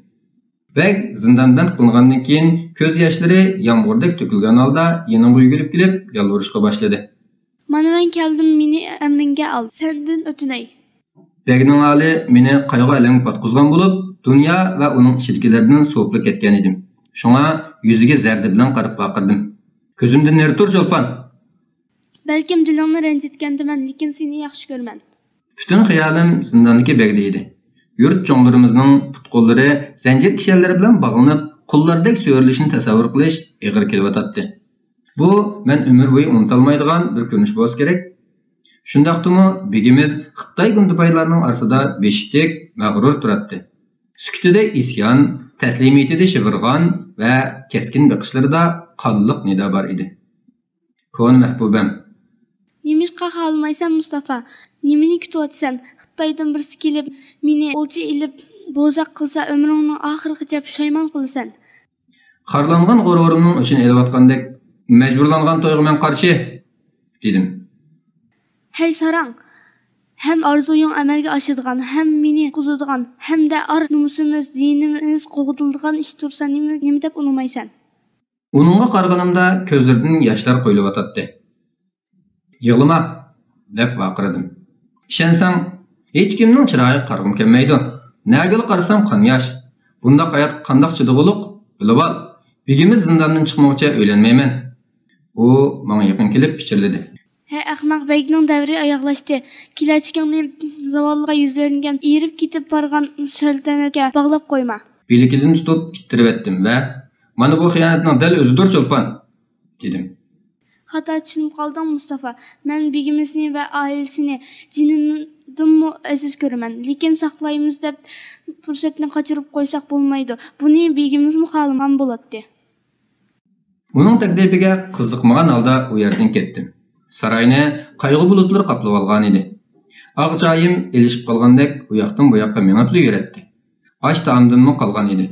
بەگ زىندانبەند قىلىنغاندىن كېيىن كۆز ياشلىرى يامغۇردەك تۆكۈلگەن ھالدا يېنىمغا يۈگۈرۈپ كېلىپ يالۋۇرۇشقا باشلىدى. مانا مەن كەلدىم، مېنى ئەمرىڭگە ئال، سەندىن ئۆتۈنەي. بەگنىڭ ھالى مېنى قايغۇ-ئەلەمگە پاتقۇزغان بولۇپ، دۇنيا ۋە ئۇنىڭ ئىچىدىكىلەردىن سوۋۇپلا كەتكەن ئىدىم. شۇڭا يۈزىگە زەردە بىلەن قاراپ ۋارقىرىدىم. كۆزۈمدىن نېرى تۇر، چولپان! بەلكىم دىلىڭنى رەنجىتكەندىمەن، لېكىن سېنى ياخشى كۆرىمەن. پۈتۈن خىيالىم زىنداندىكى بەگدە ئىدى. يۇرت چوڭلىرىمىزنىڭ پۇت-قوللىرى زەنجىر كىشەنلىرى بىلەن باغلىنىپ، قۇللاردەك سۆرىلىشىنى تەسەۋۋۇر قىلىش ئېغىر كېلىۋاتاتتى. بۇ مەن ئۆمۈر بويى ئۇنتالمايدىغان بىر كۆرۈنۈش بولسا كېرەك. شۇنداقتىمۇ بېگىمىز خىتاي گۇندىپايلارنىڭ ئارىسىدا بېشى تىك، مەغرۇر تۇراتتى. سۈكۈتىدە ئىسيان، تەسلىمىيىتىدە شىۋىرغان ۋە كەسكىن بېقىشلىرىدا قانلىق نىدا بار ئىدى. كونا مەھبۇبەم! نېمىشقا خالىمايسەن، مۇستافا؟ نېمىنى كۈتۈۋاتىسەن؟ خىتايدىن بىرسى كېلىپ، مېنى ئولجا ئېلىپ بوزەك قىلسا، ئۆمرۈڭنىڭ ئاخىرىغىچە پۇشايمان قىلىسەن. خارلانغان غۇرۇرۇمنىڭ ئۆچىنى ئېلىۋاتقاندەك، مەجبۇرلانغان تويغا مەن قارشى، دېدىم. ھەي ساراڭ! ھەم ئارزۇيۇڭ ئەمەلگە ئاشىدىغان، ھەم مېنى قۇتقۇزىدىغان، ھەمدە ئار-نومۇسىمىز، دىنىمىز قوغدىلىدىغان ئىش تۇرسا، نېمە، نېمە دەپ ئۇنىمايسەن؟ ئۇنىڭغا قارىغىنىمدا كۆزلىرىدىن ياشلار قۇيۇلۇۋاتاتتى. يىغلىما! دەپ ۋارقىرىدىم. ئىشەنسەڭ، ھېچكىمنىڭ چىرايىغا قارىغۇم كەلمەيدۇ. نەگىلا قارىسام قان ياش. بۇنداق ھاياتقا قانداق چىدىغۇلۇق؟ بىلىۋال، بېگىمىز زىنداندىن چىقمىغۇچە ئۆيلەنمەيمەن. ئۇ ماڭا يېقىن كېلىپ پىچىرلىدى. ھەي ئەخمەق، بەگنىڭ دەۋرى ئاياغلاشتى. كېلەچىكىڭنى زاۋاللىققا يۈزلەنگەن، ئېرىپ كېتىپ بارغان سەلتەنەتكە باغلاپ قويما. بىلىكىدىن تۇتۇپ ئىتتىرىۋەتتىم ۋە، مانا بۇ خىيانەتنىڭ دەل ئۆزىدۇر، چولپان! دېدىم. خاتا چۈشىنىپ قالدىڭ، مۇستافا. مەن بېگىمىزنى ۋە ئائىلىسىنى جېنىمدىنمۇ ئەزىز كۆرىمەن. لېكىن ساقلايمىز دەپ پۇرسەتنى قاچۇرۇپ قويساق بولمايدۇ. بۇنى بېگىمىزمۇ خالىمىغان بولاتتى. ئۇنىڭ تەكلىپىگە قىزىقمىغان ھالدا ئۇ يەردىن كەتتىم. ساراينى قايغۇ بۇلۇتلىرى قاپلىۋالغانىدى. ئاغىچايىم ئېلىشىپ قالغاندەك ئۇ ياقتىن بۇ ياققا مېڭىپلا يۈرەتتى. ئاش-تائامدىنمۇ قالغان ئىدى.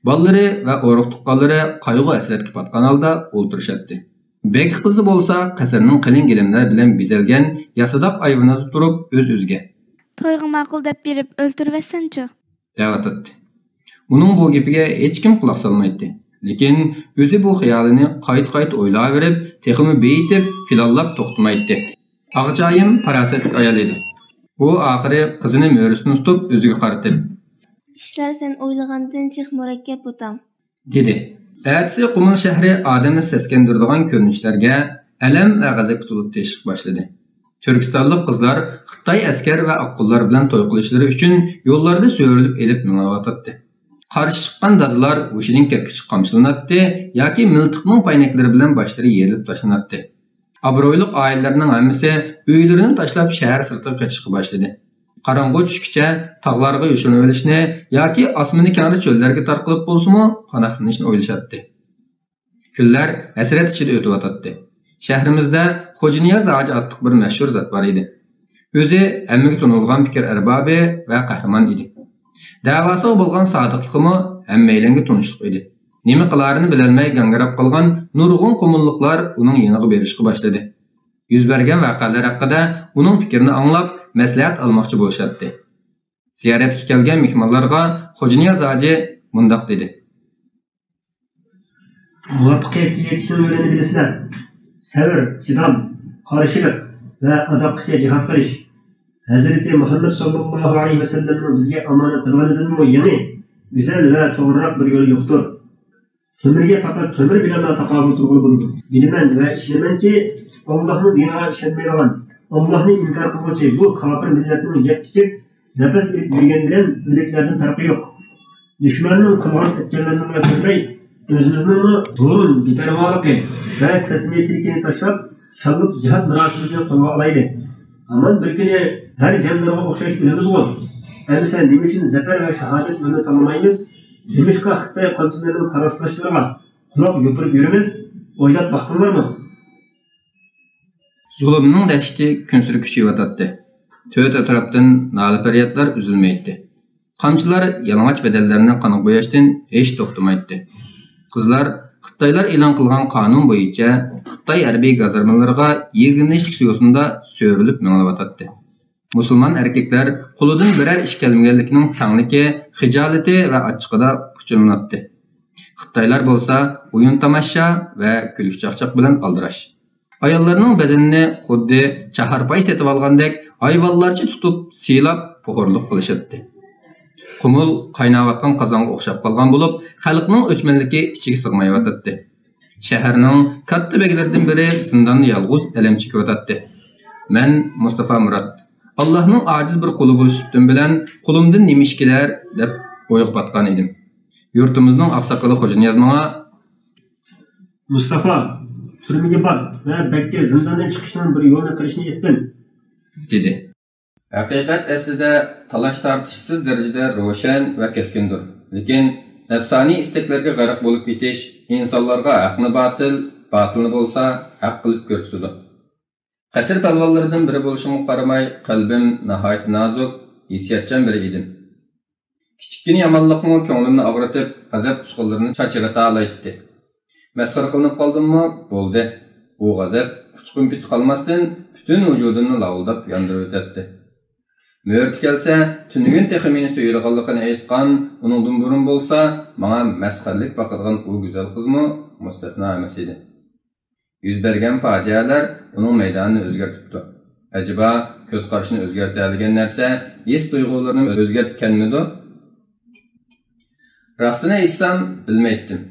بالىلىرى ۋە ئۇرۇق-تۇغقانلىرى قايغۇ-ھەسرەتكە پاتقان ھالدا ئولتۇرۇشاتتى. بەگ قىزى بولسا قەسىرنىڭ قېلىن گىلەملەر بىلەن بېزەلگەن ياسىداق ئايۋىنىدا تۇرۇپ ئۆز-ئۆزىگە. تويغا ماقۇل دەپ بېرىپ ئۆلتۈرۈۋەتسەمچۇ؟ دەۋاتاتتى. ئۇنىڭ بۇ گېپىگە ھېچكىم قۇلاق سالمايتتى. لېكىن ئۆزى بۇ خىيالىنى قايتا-قايتا ئويلاۋېرىپ، تېخىمۇ بېيىتىپ، پىلانلاپ توختىمايتتى. ئاغىچايىم پاراسەتلىك ئايال ئىدى. ئۇ ئاخىرى قىزىنى مۈرىسىدىن تۇتۇپ ئۆزىگە قارىتىپ. ئىشلار سەن ئويلىغاندىن جىق مۇرەككەپ، ئۇتام. دېدى. ئەتىسى قۇمۇل شەھىرى ئادەمنى سەسكەندۈرىدىغان كۆرۈنۈشلەرگە، ئەلەم ۋە غەزەپكە تولۇپ تېشىشقا باشلىدى. تۈركىستانلىق قىزلار خىتاي ئەسكەر ۋە ئاققۇنلار بىلەن توي قىلىشلىرى ئۈچۈن يوللاردا سۆرىلىپ ئېلىپ مېڭىۋاتاتتى. قارشى چىققان دادىلار ھوشىدىن كەتكۈچە قامچىلىناتتى ياكى مىلتىقنىڭ پاينەكلىرى بىلەن باشلىرى يېرىلىپ تاشلىناتتى. ئابرۇيلۇق ئائىلىلەرنىڭ ھەممىسى ئۆيلىرىنى تاشلاپ شەھەر سىرتىغا قېچىشقا باشلىدى. قاراڭغۇ چۈشكىچە تاغلارغا يوشۇرۇنۇۋېلىشنى ياكى ئاسمىنى كەڭرى چۆللەرگە تارقىلىپ بولسىمۇ پاناھلىنىشنى ئويلىشاتتى. كۈنلەر ھەسرەت ئىچىدە ئۆتۈۋاتاتتى. شەھىرىمىزدە خوجانىياز ھاجى ئاتلىق بىر مەشھۇر زات بار ئىدى. ئۆزى ھەممىگە تونۇلغان پىكىر ئەربابى ۋە قەھرىمان ئىدى. دەۋاسىغا بولغان سادىقلىقىمۇ ھەممەيلەنگە تونۇشلۇق ئىدى. نېمە قىلارىنى بىلەلمەي گاڭگىراپ قالغان نۇرغۇن قۇمۇللۇقلار ئۇنىڭ يېنىغا بېرىشقا باشلىدى. يۈز بەرگەن ۋەقەلەر ھەققىدە ئۇنىڭ پىكرىنى ئاڭلاپ، مەسلىھەت ئالماقچى بولۇشاتتى. زىيارەتكە كەلگەن مېھمانلارغا خوجانىياز ھاجى مۇنداق دېدى. مۇۋەپپەقىيەتكە يېتىشنىڭ يولىنى بىلىسىلەر. سەۋر، چىدام، قارشىلىق ۋە ئاداققىچە جىھاد قىلىش. ھەزرىتى مۇھەممەد ساللاللاھۇ ئەلەيھى ۋەسەللەمنىڭ بىزگە ئامانەت قىلغىنىدىنمۇ يېڭى، گۈزەل ۋە توغرىراق بىر يول يوقتۇر. تۆمۈرگە پەقەت تۆمۈر بىلەنلا تاقابىل تۇرغىلى بولىدۇ. بىلىمەن ۋە ئىشىنىمەنكى، ئاللاھنىڭ دىنىغا ئىشەنمەيدىغان، ئاللاھنى ئىنكار قىلغۇچى بۇ كاپىر مىللەتنىڭ يەپ-ئىچىپ نەپەس ئېلىپ يۈرگەن بىلەن ئۆلۈكلەردىن پەرقى يوق. دۈشمەننىڭ قىلغان-ئەتكەنلىرىنىلا كۆرمەي، ئۆزىمىزنىڭمۇ بۇرۇن بىپەرۋالىقى ۋە تەسمىيەچىلىكىنى تاشلاپ، شانلىق جىھاد مۇراسىمىمىزنى قولغا ئالايلى. ھامان بىر كۈنى ھەر جاندارغا ئوخشاش ئۆلىمىزغۇ. ئەمىسە نېمە ئۈچۈن زەپەر ۋە شاھادەت يولىنى تاللىمايمىز؟ نېمىشقا خىتاي قامچىلىرىنىڭ تاراسلاشلىرىغا قۇلاق يوپۇرۇپ يۈرىمىز؟ ئويلاپ باقتىڭلارمۇ؟ زۇلۇمنىڭ دەھشىتى كۈنسېرى كۈچىيىۋاتاتتى. تۆت ئەتراپتىن نالە-پەريادلار ئۈزۈلمەيتتى. قامچىلار يالىڭاچ بەدەنلەرنى قانغا بوياشتىن ھېچ توختىمايتتى. قىزلار خىتايلار ئېلان قىلغان قانۇن بويىچە خىتاي ھەربىي گازارمىلىرىغا يىرگىنچلىك يوسۇندا سۆرىلىپ مېڭىۋاتاتتى. مۇسۇلمان ئەركەكلەر قولىدىن بىرەر ئىش كەلمىگەنلىكىنىڭ تەڭلىكى، خىجالىتى ۋە ئاچچىقىدا پۇچۇلىناتتى. خىتايلار بولسا ئويۇن-تاماشا ۋە كۈلكە-چاقچاق بىلەن ئالدىراش. ئاياللارنىڭ بەدىنىنى خۇددى چاھارپاي سېتىۋالغاندەك ھايۋانلارچە تۇتۇپ، سىيلاپ، پوخۇرلۇق قىلىشاتتى. قۇمۇل قايناۋاتقان قازانغا ئوخشاپ قالغان بولۇپ، خەلقنىڭ ئۆچمەنلىكى ئىچىگە سىغمايۋاتاتتى. شەھەرنىڭ كاتتا بەگلىرىدىن بىرى زىنداندا يالغۇز ئەلەم چېكىۋاتاتتى. مەن مۇستافا مۇرات، «ئاللاھنىڭ ئاجىز بىر قۇلى بولۇش سۈپىتىم بىلەن قولۇمدىن نېمە ئىش كېلەر؟» دەپ ئويغا پاتقان ئىدىم. يۇرتىمىزنىڭ ئاقساقىلى خوجانىياز ماڭا، «مۇستافا، تۈرمىگە بار ۋە بەگكە زىنداندىن چىقىشنىڭ بىر يولىنى قىلىشنى ئېيتقىن» دېدى. ھەقىقەت ئەسلىدە تالاش-تارتىشسىز دەرىجىدە روشەن ۋە كەسكىندۇر. لېكىن نەپسانىي ئىستەكلەرگە غەرق بولۇپ كېتىش ئىنسانلارغا ھەقنى باتىل، باتىلنى بولسا ھەق قىلىپ كۆرسىتىدۇ. قەسىر پەلۋانلىرىدىن بىرى بولۇشۇمغا قارىماي، قەلبىم ناھايىتى نازۇك، ھېسسىياتچان بىرى ئىدىم. كىچىككىنە يامانلىقمۇ كۆڭلۈمنى ئاغرىتىپ، غەزەپ ئۇچقۇنلىرىنى چاچرىتالايتتى. مەسخىرە قىلىنىپ قالدىممۇ، بولدى. بۇ غەزەپ ئۇچقۇن پېتى قالماستىن، پۈتۈن ۋۇجۇدۇمنى لاۋۇلداپ ياندۇرۇۋېتەتتى. مۆرىتى كەلسە، تۈنۈگۈن تېخى مېنى سۆيىدىغانلىقىنى ئېيتقان، ئۇنىڭدىن بۇرۇن بولسا، ماڭا مەسخىرىلىك باقىدىغان ئۇ گۈزەل قىزمۇ مۇستەسنا ئەمەس ئىدى. يۈز بەرگەن پاجىئەلەر ئۇنىڭ مەيدانىنى ئۆزگەرتىپتۇ. ئەجەبا، كۆز قارىشىنى ئۆزگەرتەلىگەن نەرسە ھېس تۇيغۇلىرىنى ئۆزگەرتكەنمىدۇ؟ راستىنى ئېيتسام، بىلمەيتتىم.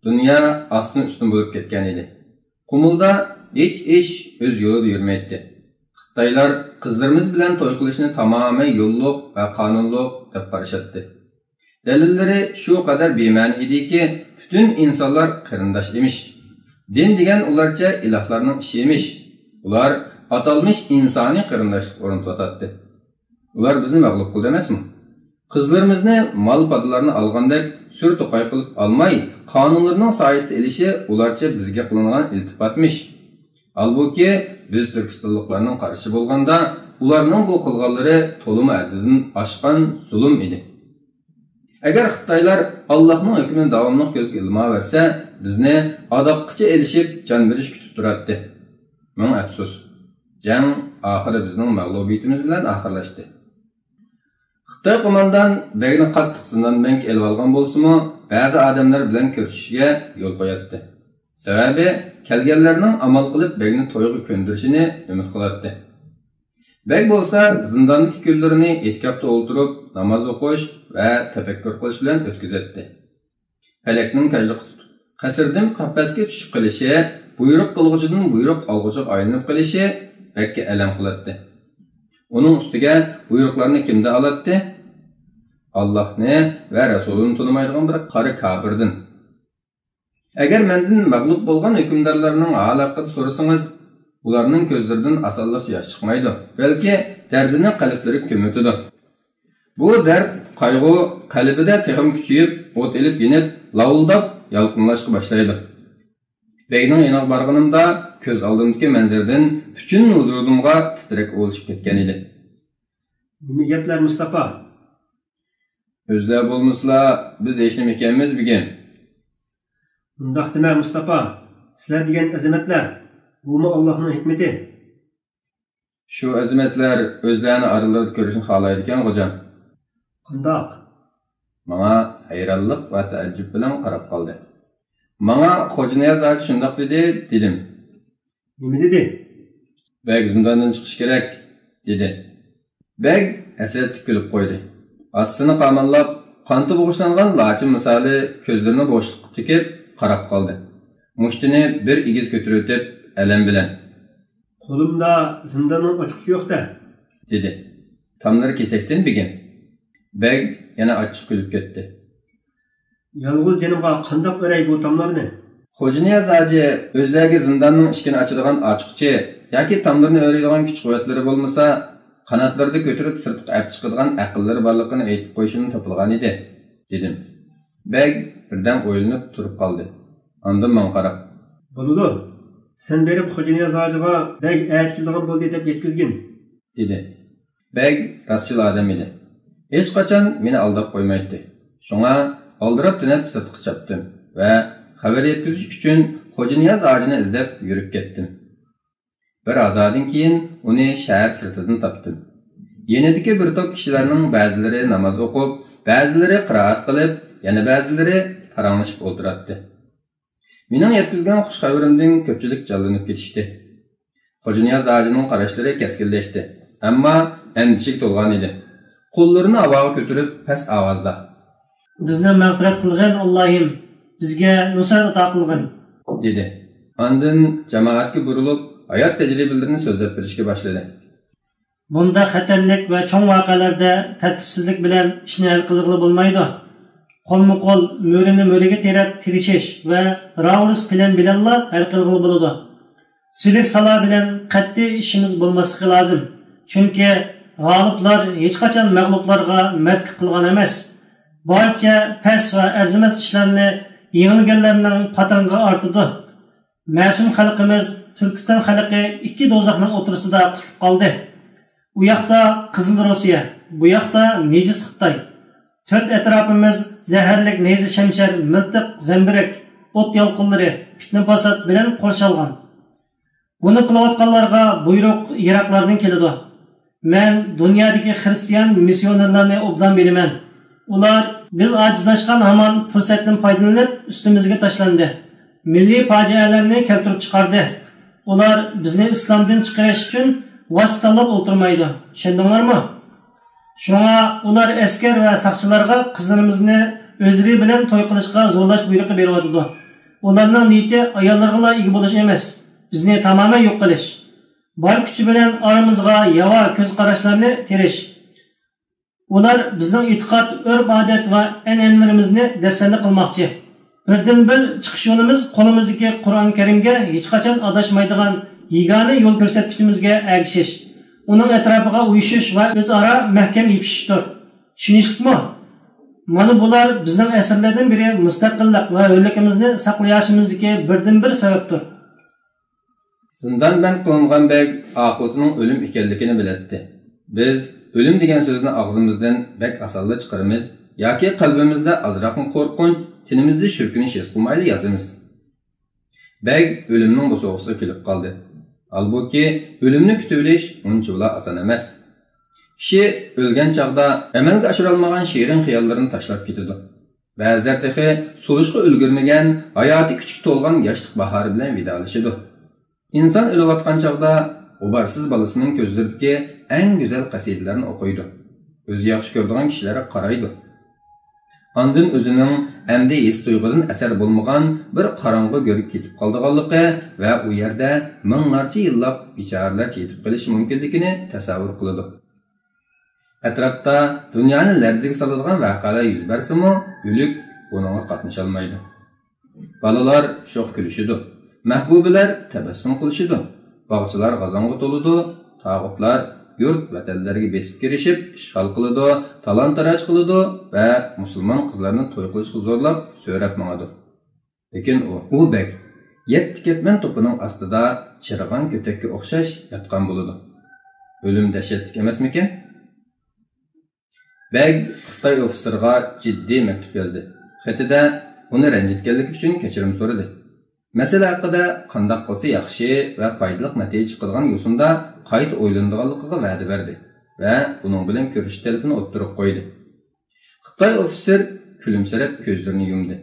دۇنيا ئاستىن-ئۈستۈن بولۇپ كەتكەن ئىدى. قۇمۇلدا ھېچ ئىش ئۆز يولىدا يۈرمەيتتى. خىتايلار قىزلىرىمىز بىلەن توي قىلىشنى تامامەن يوللۇق ۋە قانۇنلۇق دەپ قارىشاتتى. دەلىللىرى شۇ قەدەر بىمەنە ئىدىكى، پۈتۈن ئىنسانلار قېرىنداش ئىمىش. دىن دېگەن ئۇلارچە ئىلاھلارنىڭ ئىشى ئىمىش. ئۇلار ئاتالمىش ئىنسانىي قېرىنداشلىق ئورنىتىۋاتاتتى. ئۇلار بىزنى مەغلۇپ قىلدى ئەمەسمۇ؟ قىزلىرىمىزنى مال-پادىلارنى ئالغاندەك سۈر-توقاي قىلىپ ئالماي، قانۇنلىرىنىڭ سايىسىدا ئېلىشى ئۇلارچە بىزگە قىلىنغان ئىلتىپاتمىش. ھالبۇكى، بىز تۈركىستانلىقلارنىڭ قارىشى بولغاندا، ئۇلارنىڭ بۇ قىلغانلىرى تولىمۇ ھەددىدىن ئاشقان زۇلۇم ئىدى. ئەگەر خىتايلار ئاللاھنىڭ ھۆكمىنى داۋاملىق كۆزگە ئىلماۋەرسە، بىزنى ئاداققىچە ئېلىشىپ، جان بېرىش كۈتۈپ تۇراتتى. مىڭ ئەپسۇس. جەڭ ئاخىرى بىزنىڭ مەغلۇبىيىتىمىز بىلەن ئاخىرلاشتى. خىتاي قوماندان بەگنى قاتتىق زىندان بەنگە ئېلىۋالغان بولسىمۇ، بەزى ئادەملەر بىلەن كۆرۈشۈشىگە يول قوياتتى. سەۋەبى، كەلگەنلەرنىڭ ئامال قىلىپ بەگنى تويغا كۆندۈرۈشىنى ئۈمىد قىلاتتى. بەگ بولسا زىنداندىكى كۈنلىرىنى ئېتىكاپتا ئولتۇرۇپ، ناماز ئوقۇش ۋە تەپەككۇر قىلىش بىلەن ئۆتكۈزەتتى. پەلەكنىڭ كاجلىقى تۇتۇپ، قەسىردىن قەپەسكە چۈشۈپ قېلىشى، بۇيرۇق قىلغۇچىدىن بۇيرۇق ئالغۇچىغا ئايلىنىپ قېلىشى بەككە ئەلەم قىلاتتى. ئۇنىڭ ئۈستىگە بۇيرۇقلارنى كىمدىن ئالاتتى؟ ئاللاھنى ۋە رەسۇلىنى تونۇمايدىغان بىر قارا كاپىردىن. ئەگەر مەندىن مەغلۇپ بولغان ھۆكۈمدارلارنىڭ ھالى ھەققىدە سورىسىڭىز، ئۇلارنىڭ كۆزلىرىدىن ئاسانلىقچە ياش چىقمايدۇ، بەلكى دەردىنى قەلبلىرى كۆمۈۋېتىدۇ. بۇ دەرد، قايغۇ قەلبىدە تېخىمۇ كۈچىيىپ، ئوت ئېلىپ يېنىپ، لاۋۇلداپ يالقۇنلاشقا باشلايدۇ. بەگنىڭ يېنىغا بارغىنىمدا، كۆز ئالدىمدىكى مەنزىرىدىن پۈتۈن ۋۇجۇدۇمغا تىترەك ئۇۋۇلىشىپ كەتكەن ئىدى. نېمە گەپلەر، مۇستاپا؟ ئۆزلەر بولمىسىلا، بىز ھېچنېمە ئىكەنمىز بۈگۈن. ئۇنداق دېمە، مۇستاپا. سىلەر دېگەن ئەزىمەتلەر، بۇمۇ ئاللاھنىڭ ھېكمىتى. شۇ ئەزىمەتلەر ئۆزلەرنى ئارىلىرىدا كۆرۈشنى خالايدىكەن، غوجام. قانداق؟ ماڭا ھەيرانلىق ۋە تەئەججۈپ بىلەن قاراپ قالدى. ماڭا خوجانىياز ھاجى شۇنداق دېدى، دېدىم. نېمە دېدى؟ بەگ زىنداندىن چىقىشى كېرەك، دېدى. بەگ ھەسرەتلىك كۈلۈپ قويدى. ھاسىسىنى قاماللاپ، قانىتى بوغۇشلانغان لاچىن مىسالى كۆزلىرىنى بوشلۇققا تىكىپ قاراپ قالدى. مۇشتىنى بىر ئېگىز كۆتۈرۈۋېتىپ، ئەلەم بىلەن، قولۇمدا زىنداننىڭ ئاچقۇچى يوق-دە، دېدى. تاملىرى كېسەكتىن بېگىم. بەگ يەنە ئاچچىق كۈلۈپ كەتتى. يالغۇز جېنىمغا قانداق ئۆرەي بۇ تاملارنى؟ خوجانىياز ھاجى ئۆزلەرگە زىنداننىڭ ئىشىكىنى ئاچىدىغان ئاچقۇچى ياكى تاملىرىنى ئۆرۈيدىغان كۈچ-قۇۋۋەتلىرى بولمىسا، قاناتلىرىدا كۆتۈرۈپ سىرتقا ئەپ چىقىدىغان ئەقىللىرى بارلىقىنى ئېيتىپ قويۇشۇمدىن تاپىلغان ئىدى، دېدىم. بەگ بىردەم ئويلىنىپ تۇرۇپ قالدى. ئاندىن ماڭا قاراپ، بولىدۇ. سەن بېرىپ خوجانىياز ھاجىغا بەگ ئەتە كېلىدىغان بولدى دەپ يەتكۈزگىن، دېدى. بەگ راستچىل ئادەم ئىدى. ھېچقاچان مېنى ئالداپ قويمايتتى. شۇڭا ئالدىراپ تېنەپ سىرتقا چاپتىم ۋە خەۋەر يەتكۈزۈش ئۈچۈن خوجانىياز ھاجىنى ئىزدەپ يۈرۈپ كەتتىم. بىر ھازادىن كېيىن ئۇنى شەھەر سىرتىدىن تاپتىم. يېنىدىكى بىر توپ كىشىلەرنىڭ بەزىلىرى ناماز ئوقۇپ، بەزىلىرى قىرائەت قىلىپ، يەنە بەزىلىرى پاراڭلىشىپ ئولتۇراتتى. مېنىڭ يەتكۈزگەن خۇش خەۋىرىمدىن كۆپچىلىك جانلىنىپ كېتىشتى. خوجانىياز ھاجىنىڭ قاراشلىرى كەسكىنلەشتى، ئەمما ئەندىشىگە تولغان ئىدى. قوللىرىنى ھاۋاغا كۆتۈرۈپ پەس ئاۋازدا، «بىزنى مەغپىرەت قىلغىن، ئاللاھىم، بىزگە نۇسرەت ئاتا قىلغىن.» دېدى. ئاندىن جامائەتكە بۇرۇلۇپ، ھايات تەجرىبىلىرىنى سۆزلەپ بېرىشكە باشلىدى. بۇنداق خەتەرلىك ۋە چوڭ ۋەقەلەردە تەرتىپسىزلىك بىلەن ئىشنى ھەل قىلغىلى بولمايدۇ. قولمۇ قول، مۈرىنى مۈرىگە تىرەپ تىرىشىش ۋە راۋۇرۇس پىلان بىلەنلا ھەل قىلغىلى بولىدۇ. سۈلۈك سالا بىلەن قەتئىي ئىشىمىز بولماسلىقى لازىم. چۈنكى غالىبلار ھېچقاچان مەغلۇپلارغا مەردلىك قىلغان ئەمەس. بارچە پەس ۋە ئەرزىمەس ئىشلارنى يېڭىلگەنلەرنىڭ پاتىڭىغا ئارتىدۇ. مەسۇم خەلقىمىز، تۈركىستان خەلقى ئىككى دوزاخنىڭ ئوتتۇرىسىدا قىسىلىپ قالدى. ئۇ ياقتا قىزىل روسىيە، بۇ ياقتا نىجىس خىتاي. تۆت ئەتراپىمىز زەھەرلىك نەيزە شەمشەر، مىلتىق زەمبىرەك، ئوت يالقۇنلىرى، پىتنە-پاسات بىلەن قورشالغان. بۇنى قىلىۋاتقانلارغا بۇيرۇق يىراقلاردىن كېلىدۇ. مەن دۇنيادىكى خىرىستىيان مىسسىيونېرلارنى ئوبدان بىلىمەن. ئۇلار بىز ئاجىزلاشقان ھامان پۇرسەتتىن پايدىلىنىپ ئۈستىمىزگە تاشلاندى. مىللىي پاجىئەلەرنى كەلتۈرۈپ چىقاردى. ئۇلار بىزنى ئىسلامدىن چىقىرىش ئۈچۈن ۋاسىتە تاللاپ ئولتۇرمايدۇ. چۈشەندىڭلارمۇ؟ شۇڭا ئۇلار ئەسكەر ۋە ساقچىلارغا قىزلىرىمىزنى ئۆزلىرى بىلەن توي قىلىشقا زورلاش بۇيرۇقى بېرىۋاتىدۇ. ئۇلارنىڭ نىيىتى ئاياللىرىغىلا ئىگە بولۇش ئەمەس، بىزنى تامامەن يوق قىلىش. بار كۈچى بىلەن ئارىمىزغا ياۋا كۆز قاراشلارنى تېرىش. ئۇلار بىزنىڭ ئېتىقاد، ئۆرپ-ئادەت ۋە ئەنئەنىلىرىمىزنى دەپسەندە قىلماقچى. بىردىنبىر چىقىش يولىمىز قولىمىزدىكى قۇرئان كەرىمگە ھېچقاچان ئاداشمايدىغان يېگانە يول كۆرسەتكۈچىمىزگە ئەگىشىش، ئۇنىڭ ئەتراپىغا ئۇيۇشۇش ۋە ئۆزئارا مەھكەم يېپىشىشتۇر. چۈشىنىشلىكمۇ؟ مانا بۇلار بىزنىڭ ئەسىرلەردىن بېرى مۇستەقىللىق ۋە ھۆرلۈكىمىزنى ساقلىياشىمىزدىكى بىردىنبىر سەۋەبتۇر. زىندانبەند قىلىنغان بەگ ئاقىۋىتىنىڭ ئۆلۈم ئىكەنلىكىنى بىلەتتى. بىز ئۆلۈم دېگەن سۆزنى ئاغزىمىزدىن بەك ئاسانلا چىقىرىمىز ياكى قەلبىمىزدە ئازراقمۇ قورقۇنچ، تېنىمىزدە شۈركۈنۈش ھېس قىلمايلا يازىمىز. بەگ ئۆلۈمنىڭ بوسۇغىسىغا كېلىپ قالدى. ھالبۇكى، ئۆلۈمنى كۈتۈۋېلىش ئۇنچىۋالا ئاسان ئەمەس. كىشى ئۆلگەن چاغدا ئەمەلگە ئاشۇرالمىغان شېرىن خىياللىرىنى تاشلاپ كېتىدۇ. بەزىلەر تېخى سولۇشقا ئۈلگۈرمىگەن، ھاياتىي كۈچكە تولغان ياشلىق باھارى بىلەن ۋىدالىشىدۇ. ئىنسان ئۆلۈۋاتقان چاغدا غۇبارسىز بالىسىنىڭ كۆزلىرىدىكى ئەڭ گۈزەل قەسىدىلەرنى ئوقۇيدۇ. ئۆزى ياخشى كۆرىدىغان كىشىلەرگە قارايدۇ. ئاندىن ئۆزىنىڭ ئەمدى ھېس-تۇيغۇدىن ئەسەر بولمىغان بىر قاراڭغۇ گۆرگە كېتىپ قالىدىغانلىقى ۋە ئۇ يەردە مىڭلارچە يىللاپ بىچارىلەرچە يېتىپ قېلىشى مۇمكىنلىكىنى تەسەۋۋۇر قىلىدۇ. ئەتراپتا دۇنيانى لەرزىگە سالىدىغان ۋەقەلەر يۈز بەرسىمۇ، ئۆلۈك بۇنىڭغا قاتنىشالمايدۇ. بالىلار شوخ كۈلۈشىدۇ، مەھبۇبىلەر تەبەسسۇم قىلىشىدۇ، باغچىلار غازاڭغا تولىدۇ، تاغۇتلار يۇرت ۋەتەنلەرگە بېسىپ كىرىشىپ ئىشغال قىلىدۇ، تالان-تاراج قىلىدۇ ۋە مۇسۇلمان قىزلارنى توي قىلىشقا زورلاپ سۆرەپ ماڭىدۇ. لېكىن ئۇ، ئۇ بەگ يەتتە كەتمەن توپىنىڭ ئاستىدا چىرىغان كۆتەككە ئوخشاش ياتقان بولىدۇ. ئۆلۈم دەھشەتلىك ئەمەسمىكىن؟ بەگ خىتاي ئوفىتسېرىغا جىددىي مەكتۇپ يازدى. خېتىدە ئۇنى رەنجىتكەنلىكى ئۈچۈن كەچۈرۈم سورىدى. مەسىلە ھەققىدە قانداق قىلسا ياخشى ۋە پايدىلىق نەتىجە چىقىدىغان يوسۇندا قايتا ئويلىنىدىغانلىقىغا ۋەدە بەردى ۋە بۇنىڭ بىلەن كۆرۈشۈش تەلىپىنى ئوتتۇرىغا قويدى. خىتاي ئوفىتسېر كۈلۈمسىرەپ كۆزلىرىنى يۇمدى.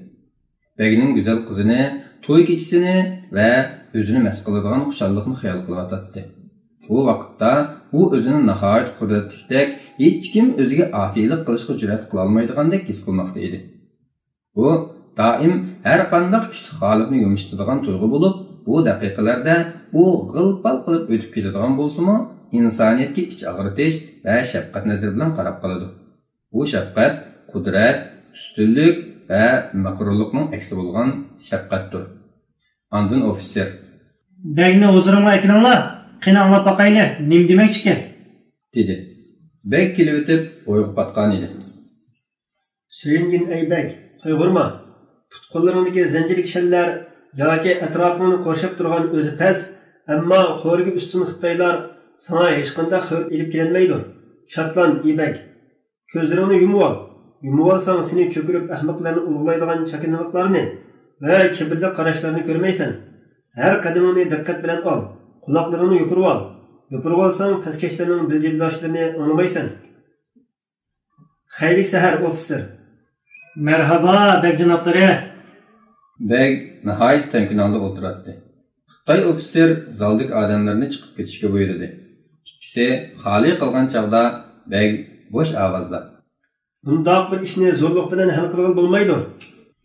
بەگنىڭ گۈزەل قىزىنى، توي كېچىسىنى ۋە ئۆزىنى مەست قىلىدىغان خۇشاللىقنى خىيال قىلىۋاتاتتى. بۇ ۋاقىتتا ئۇ ئۆزىنى ناھايىتى قۇدرەتلىكتەك، ھېچكىم ئۆزىگە ئاسىيلىق قىلىشقا جۈرئەت قىلالمايدىغاندەك ھېس قىلماقتا ئىدى. ئۇ دائىم ھەر قانداق كۈچلۈك ھالەتنى يۇمشىتىدىغان تۇيغۇ بولۇپ، بۇ دەقىقىلەردە ئۇ غىل-پال قىلىپ ئۆتۈپ كېتىدىغان بولسىمۇ، ئىنسانىيەتكە ئىچ ئاغرىتىش ۋە شەپقەت نەزىرى بىلەن قاراپ قالىدۇ. بۇ شەپقەت قۇدرەت، ئۈستۈنلۈك ۋە مەغرۇرلۇقنىڭ ئەكسى بولغان شەپقەتتۇر. ئاندىن ئوفىتسېر، بەگنى ھۇزۇرۇمغا ئەكېلىڭلار، قېنى ئاڭلاپ باقايلى، نېمە دېمەكچىكىن؟ دېدى. بەگ كېلىۋېتىپ ئويغا پاتقان ئىدى. سۆيۈنگىن ئەي بەگ، قايغۇرما. پۇت-قوللىرىڭدىكى زەنجىر كىشەنلەر ياكى ئەتراپىڭنى قورشاپ تۇرغان ئۆزى پەس، ئەمما خورىكى ئۈستۈن خىتايلار ساڭا ھېچقانداق خەۋپ ئېلىپ كېلەلمەيدۇ. شادلان، ئى بەگ. كۆزلىرىڭنى يۇمۇۋال. يۇمۇۋالساڭ سېنى چۆكۈرۈپ ئەخمەقلەرنى ئۇلۇغلايدىغان چاكىنىلىقلارنى ۋە كىبىرلىك قاراشلارنى كۆرمەيسەن. ھەر قەدىمىڭنى دىققەت بىلەن ئال. قۇلاقلىرىڭنى يوپۇرۇۋال. يوپۇرۇۋالساڭ پەسكەشلەرنىڭ بىلجىلداشلىرىنى ئاڭلىمايسەن. خەيرلىك سەھەر، ئوفىتسېر. مەرھابا، بەگ جانابلىرى. بەگ ناھايىتى تەمكىن ھالدا ئولتۇراتتى. خىتاي ئوفىتسېر زالدىكى ئادەملەرنى چىقىپ كېتىشكە بۇيرۇدى. ئىككىسى خالىي قىلغان چاغدا بەگ بوش ئاۋازدا، «بۇنداق بىر ئىشنى زورلۇق بىلەن ھەل قىلغىلى بولمايدۇ.»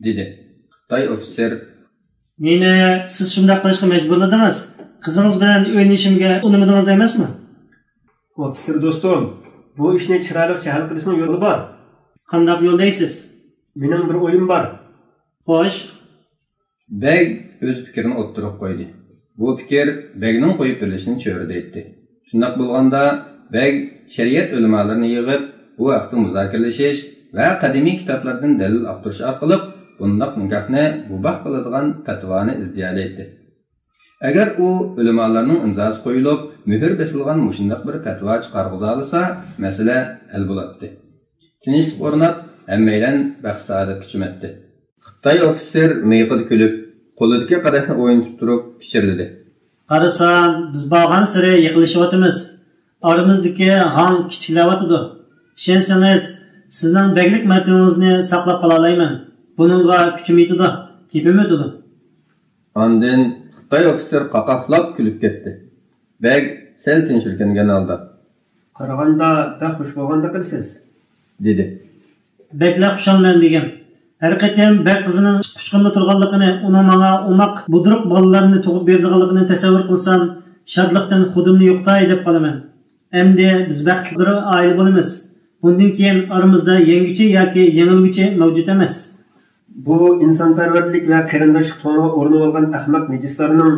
دېدى. خىتاي ئوفىتسېر، «مېنى سىز شۇنداق قىلىشقا مەجبۇرلىدىڭىز. قىزىڭىز بىلەن ئۆيلىنىشىمگە ئۇنىمىدىڭىز ئەمەسمۇ؟» «ئوفىتسېر دوستۇم، بۇ ئىشنى چىرايلىقچە ھەل قىلىشنىڭ يولى بار.» «قانداق يول دەيسىز؟» «مېنىڭ بىر ئويۇم بار.» «خوش.» بەگ ئۆز پىكرىنى ئوتتۇرىغا قويدى. بۇ پىكىر بەگنىڭ قويۇپ بېرىلىشىنى چۆرىدەيتتى. شۇنداق بولغاندا، بەگ شەرىئەت ئۆلىمالىرىنى يىغىپ، بۇ ھەقتە مۇزاكىرىلىشىش ۋە قەدىمىي كىتابلاردىن دەلىل ئاختۇرۇش ئارقىلىق بۇنداق نىكاھنى مۇباھ قىلىدىغان پەتىۋانى ئىزدىيەلەيتتى. ئەگەر ئۇ ئۆلىمالارنىڭ ئىمزاسى قويۇلۇپ، مۆھۈر بېسىلغان مۇشۇنداق بىر پەتىۋا چىقارغۇزالىسا، مەسىلە ھەل بولاتتى. تىنچلىق ئورناپ، ھەممەيلەن بەخت-سائادەتكە چۆمەتتى. خىتاي ئوفىتسېر مىيىقىدا كۈلۈپ، قولىدىكى قەدەھنى ئوينىتىپ تۇرۇپ پىچىرلىدى. قارىسام، بىز بارغانسېرى يېقىنلىشىۋاتىمىز. ئارىمىزدىكى ھاڭ كىچىكلەۋاتىدۇ. ئىشەنسىڭىز، سىزنىڭ بەگلىك مەرتىۋىڭىزنى ساقلاپ قالالايمەن. بۇنىڭغا كۈچۈم يېتىدۇ، گېپىم ئۆتىدۇ. ئاندىن خىتاي ئوفىتسېر قاقاھلاپ كۈلۈپ كەتتى. بەگ سەل تىنچ ئۆركەنگەن ھالدا، «قارىغاندا بەك خۇش بولغاندەك قىلىسىز.» دېدى. «بەكلا خۇشالمەن، بېگىم. ھەر قېتىم بەگ قىزىنىڭ ئۇچقۇچقىمدا تۇرغانلىقىنى، ئۇنىڭ ماڭا ئوماق، بۇدرۇق بالىلارنى تۇغۇپ بېرىدىغانلىقىنى تەسەۋۋۇر قىلسام، شادلىقتىن خۇدۇمنى يوقىتاي دەپ قالىمەن. ئەمدى بىز بەختلىك بىر ئائىلە بولىمىز. بۇندىن كېيىن ئارىمىزدا يەڭگۈچى ياكى يېڭىلگۈچى مەۋجۇت ئەمەس.» بۇ ئىنسانپەرۋەرلىك ۋە قېرىنداشلىق تۇڭىغا ئورىنىۋالغان ئەخمەق نىجىسلارنىڭ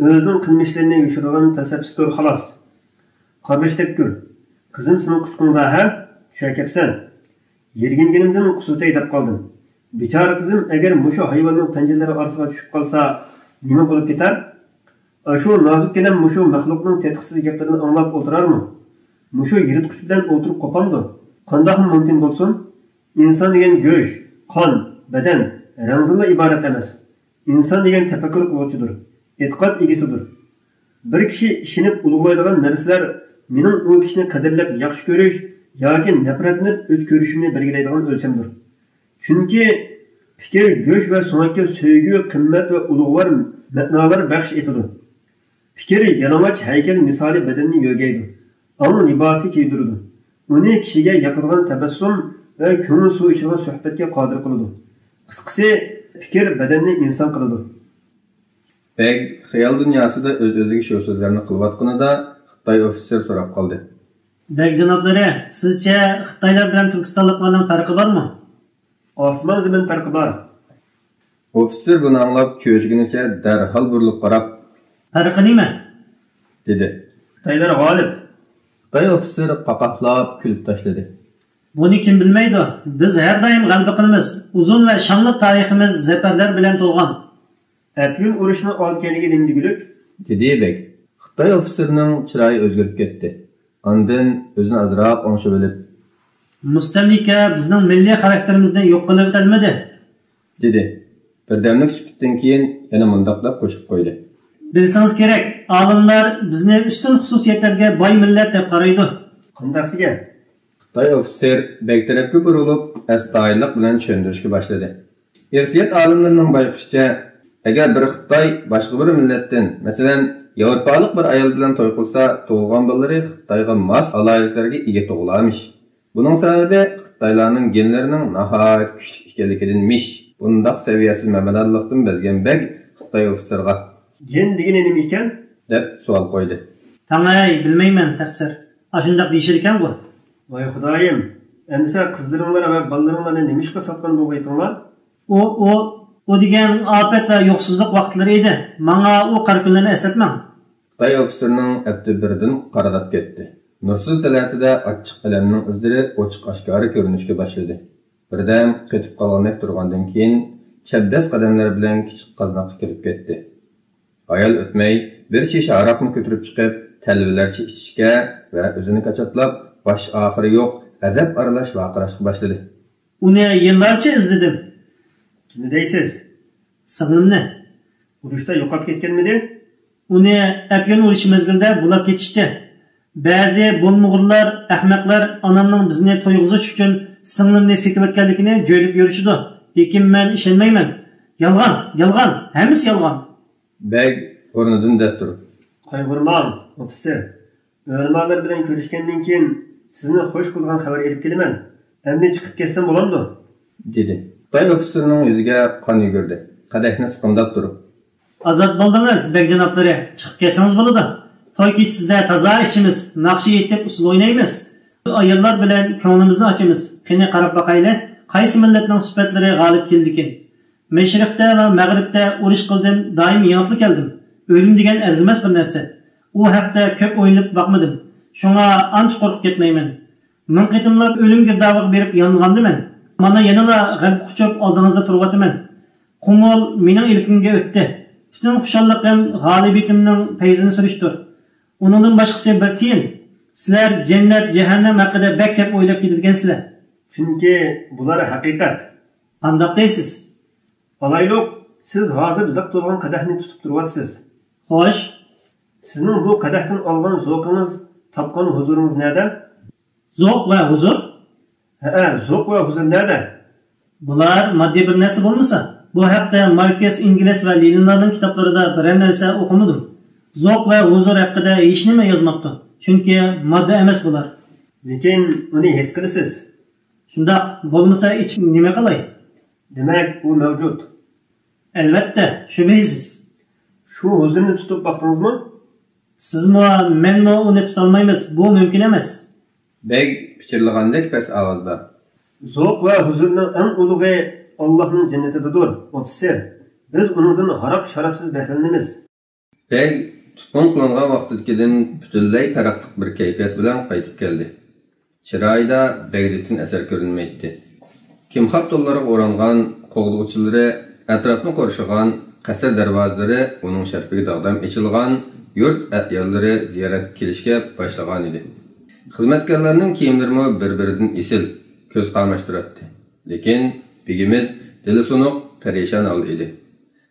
ئۆزىنىڭ قىلمىشلىرىنى يوشۇرىدىغان پەلسەپىسىدۇر، خالاس. قارناش تەپكۇر. قىزىم سېنىڭ قۇچىقىڭدا ھە؟ چۈشەكەپسەن. يىرگىنگىنىمدىن قۇسۇۋېتەي دەپ قالدىم. بىچارە قىزىم ئەگەر مۇشۇ ھايۋاننىڭ پەنجىلىرى ئارىسىغا چۈشۈپ قالسا، نېمە بولۇپ كېتەر؟ ئاشۇ نازۇككىنەم مۇشۇ مەخلۇقنىڭ تېتىقسىز گەپلىرىنى ئاڭلاپ ئولتۇرارمۇ؟ مۇشۇ يىرتقۇچ بىلەن ئولتۇرۇپ قوپامدۇ؟ قانداقمۇ مۇمكىن بولسۇن؟ ئىنسان دېگەن گۆش، قان، بەدەن، رەڭدىنلا ئىبارەت ئەمەس. ئىنسان دېگەن تەپەككۇر قىلغۇچىدۇر، ئېتىقاد ئىگىسىدۇر. بىر كىشى ئىشىنىپ ئۇلۇغلايدىغان نەرسىلەر مېنىڭ ئۇ كىشىنى قەدىرلەپ ياخشى كۆرۈش ياكى نەپرەتلىنىپ ئۆچ كۆرۈشۈمنى بەلگىلەيدىغان ئۆلچەمدۇر. چۈنكى پىكىر گۆش ۋە سۆڭەككە سۆيگۈ، قىممەت ۋە ئۇلۇغۋار مەنالار بەخش ئېتىدۇ. پىكىر يالىڭاچ ھەيكەل مىسالى بەدەننى يۆگەيدۇ، ئاڭ لىباسى كىيدۈرىدۇ، ئۇنى كىشىگە ياقىدىغان تەبەسسۇم ۋە كۆڭۈل سۇ ئىچىدىغان سۆھبەتكە قادىر قىلىدۇ. قىسقىسى، پىكىر بەدەننى ئىنسان قىلىدۇ. بەگ خىيال دۇنياسىدا ئۆز-ئۆزىگە شۇ سۆزلەرنى قىلىۋاتقىنىدا، خىتاي ئوفىتسېر سوراپ قالدى. بەگ جانابلىرى، سىزچە خىتايلار بىلەن تۈركىستانلىقلارنىڭ پەرقى بارمۇ؟ ئاسمان زېمىن پەرقى بار. ئوفىتسېر بۇنى ئاڭلاپ چۆچۈگىنىچە دەرھال بۇرۇلۇپ قاراپ، پەرقى نېمە؟ دېدى. خىتايلار غالىب. خىتاي ئوفىتسېر قاقاھلاپ كۈلۈپ تاشلىدى. بۇنى كىم بىلمەيدۇ؟ بىز ھەر دائىم غەلىبە قىلىمىز. ئۇزۇن ۋە شانلىق تارىخىمىز زەپەرلەر بىلەن تولغان. ئەپيۈن ئۇرۇشىنىڭ ئالدى كەينىدىكى نېمە دېگۈلۈك؟ دېدى بەگ. خىتاي ئوفىتسېرنىڭ چىرايى ئۆزگىرىپ كەتتى. ئاندىن ئۆزىنى ئازراق ئوڭشىۋېلىپ، مۇستەملىكە بىزنىڭ مىللىي خاراكتېرىمىزنى يوق قىلىۋېتەلمىدى، دېدى. بىردەملىك سۈكۈتتىن كېيىن يەنە مۇنداق دەپ قوشۇپ قويدى. بىلسىڭىز كېرەك، ئالىملار بىزنى ئۈستۈن خۇسۇسىيەتلەرگە باي مىللەت دەپ قارايدۇ. قانداقسىگە؟ خىتاي ئوفىتسېر بەگ تەرەپكە بۇرۇلۇپ، ئەستايىدىللىق بىلەن چۈشەندۈرۈشكە باشلىدى. ئىرسىيەت ئالىملىرىنىڭ بايقىشىچە، ئەگەر بىر خىتاي باشقا بىر مىللەتتىن، مەسىلەن، ياۋروپالىق بىر ئايال بىلەن توي قىلسا، تۇغۇلغان بالىلىرى خىتايغا ماس ئالاھىدىلىكلەرگە ئىگە تۇغۇلارمىش. بۇنىڭ سەۋەبى خىتايلارنىڭ گېنلىرىنىڭ ناھايىتى كۈچلۈك ئىكەنلىكىدىنمىش. بۇنداق سەۋىيەسىز مەمەدانلىقتىن بەزگەن بەگ خىتاي ئوفىتسېرغا، گېن دېگىنى نېمە ئىكەن؟ دەپ سوئال قويدى. تاڭەي، بىلمەيمەن، تەقسىر. ئاشۇنداق دېيىشىدىكەنغۇ. ۋاي خۇدايىم، ئەمىسە قىزلىرىڭلار ۋە بالىلىرىڭلارنى نېمىشقا ساتقان بولغىيتىڭلار؟ ئۇ، ئۇ، ئۇ دېگەن ئاپەت ۋە يوقسۇزلۇق ۋاقىتلىرى ئىدى. ماڭا ئۇ قارا كۈنلەرنى ئەسلەتمەڭ. خىتاي ئوفىتسېرنىڭ ئەپتى بىردىن قارىداپ كەتتى. نۇرسىز تەلەتىدە ئاچچىق ئەلەمنىڭ ئىزلىرى ئوچۇق-ئاشكارا كۆرۈنۈشكە باشلىدى. بىردەم قېتىپ قالغاندەك تۇرغاندىن كېيىن، چەبدەس قەدەملەر بىلەن كىچىك قازناققا كىرىپ كەتتى. ھايال ئۆتمەي، بىر شىشە ھاراقنى كۆتۈرۈپ چىقىپ، تەلۋىلەرچە ئىچىشكە ۋە ئۆزىنى كاچاتلاپ، باش-ئاخىرى يوق، غەزەپ ئارىلاش ۋارقىراشقا باشلىدى. ئۇنى يىللارچە ئىزدىدىم. كىمنى دەيسىز؟ سىڭلىمنى. ئۇرۇشتا يوقاپ كەتكەنمىدى؟ ئۇنى ئەپيۈن ئۇرۇشى مەزگىلىدە بۇلاپ كېتىشتى. بەزى بولمىغۇرلار، ئەخمەقلەر ئانامنىڭ بىزنى تويغۇزۇش ئۈچۈن سىڭلىمنى سېتىۋەتكەنلىكىنى جۆيلۈپ يۈرۈشىدۇ. لېكىن مەن ئىشەنمەيمەن. يالغان، يالغان، ھەممىسى يالغان. بەگ ئورنىدىن دەس تۇرۇپ. قايغۇرماڭ، ئوفىتسېر. ئۆلىمالار بىلەن كۆرۈشكەندىن كېيىن سىزنى خوش قىلىدىغان خەۋەر ئېلىپ كېلىمەن. ئەمدى چىقىپ كەتسەم بولامدۇ؟ دېدى. خىتاي ئوفىتسېرنىڭ يۈزىگە قان يۈگۈردى. قەدەھنى سىقىمداپ تۇرۇپ. ئازاد بولدىڭىز، بەگ جانابلىرى. چىقىپ كەتسىڭىز بولىدۇ. توي كېچىسىدە تازا ئىچىمىز، ناخشا ئېيتىپ، ئۇسسۇل ئوينايمىز. ئاياللار بىلەن كۆڭلىمىزنى ئاچىمىز. قېنى، قاراپ باقايلى، قايسى مىللەتنىڭ سۈپەتلىرى غالىب كېلىدىكىن؟ مەشرىقتە ۋە مەغرىبتە ئۇرۇش قىلدىم، دائىم يېڭىپلا كەلدىم. ئۆلۈم دېگەن ئەرزىمەس بىر نەرسە. ئۇ ھەقتە كۆپ ئويلىنىپ باقمىدىم. شۇڭا ئانچە قورقۇپ كەتمەيمەن. مىڭ قېتىملاپ ئۆلۈم گىردابىغا بېرىپ يانغاندا مەن. مانا يەنىلا غەلىبە قۇچۇپ ئالدىڭىزدا تۇرۇۋاتىمەن. قۇمۇل مېنىڭ ئىلكىمگە ئۆتتى. پۈتۈن خۇشاللىقىم غالىبىيىتىمنىڭ پەيزىنى سۈرۈشتۇر. ئۇنىڭدىن باشقىسى بىر تىيىن. سىلەر جەننەت، جەھەننەم ھەققىدە بەك كەپ ئويلاپ كېتىدىكەنسىلەر. چۈنكى بۇلار ھەقىقەت. قانداق دەيسىز؟ ئالايلۇق، سىز ھازىر لىق تولغان قەدەھنى تۇتۇپ تۇرۇۋاتىسىز. خوش. سىزنىڭ بۇ قەدەھتىن ئالغان زوقىڭىز، تاپقان ھۇزۇرىڭىز نەدە؟ زوق ۋە ھۇزۇر؟ ھەئە، زوق ۋە ھۇزۇر نەدە؟ بۇلار ماددىي بىر نەرسە بولمىسا، بۇ ھەقتە ماركس ئېنگلىس ۋە لېنىنلارنىڭ كىتابلىرىدا بىرەر نەرسە ئوقۇمىدىم. زوق ۋە ھۇزۇر ھەققىدە ھېچنېمە يازماپتۇ، چۈنكى ماددا ئەمەس بۇلار. لېكىن ئۇنى ھېس قىلىسىز. شۇنداق، بولمىسا ئىچىپ نېمە قىلاي؟ دېمەك، ئۇ مەۋجۇت. ئەلۋەتتە، شۈبھىسىز. شۇ ھۇزۇرنى تۇتۇپ باقتىڭىزمۇ؟ سىزمۇ، مەنمۇ ئۇنى تۇتالمايمىز، بۇ مۇمكىن ئەمەس. بەگ پىچىرلىغاندەك پەس ئاۋازدا. زوق ۋە ھۇزۇرنىڭ ئەڭ ئۇلۇغى ئاللاھنىڭ جەننىتىدىدۇر، ئوفىتسېر. بىز ئۇنىڭدىن ھاراق-شارابسىز بەھرىلىنىمىز. بەگ تۇتقۇن قىلىنغان ۋاقتىدىكىدىن پۈتۈنلەي پەرقلىق بىر كەيپىيات بىلەن قايتىپ كەلدى. چىرايىدا بەگلىكتىن ئەسەر كۆرۈنمەيتتى. كىمخاب تونلارغا ئورانغان قوغدىغۇچىلىرى ئەتراپنى قورشىغان، قەسىر دەرۋازىلىرى ئۇنىڭ شەرىپىگە داغدام ئېچىلغان، يۇرت ئەياللىرى زىيارەتكە كېلىشكە باشلىغانىدى. خىزمەتكارلارنىڭ كىيىملىرىمۇ بىر-بىرىدىن ئېسىل، كۆز قاماشتۇراتتى. لېكىن بېگىمىز دىلى سۇنۇق، پەرىشان ھالدا ئىدى.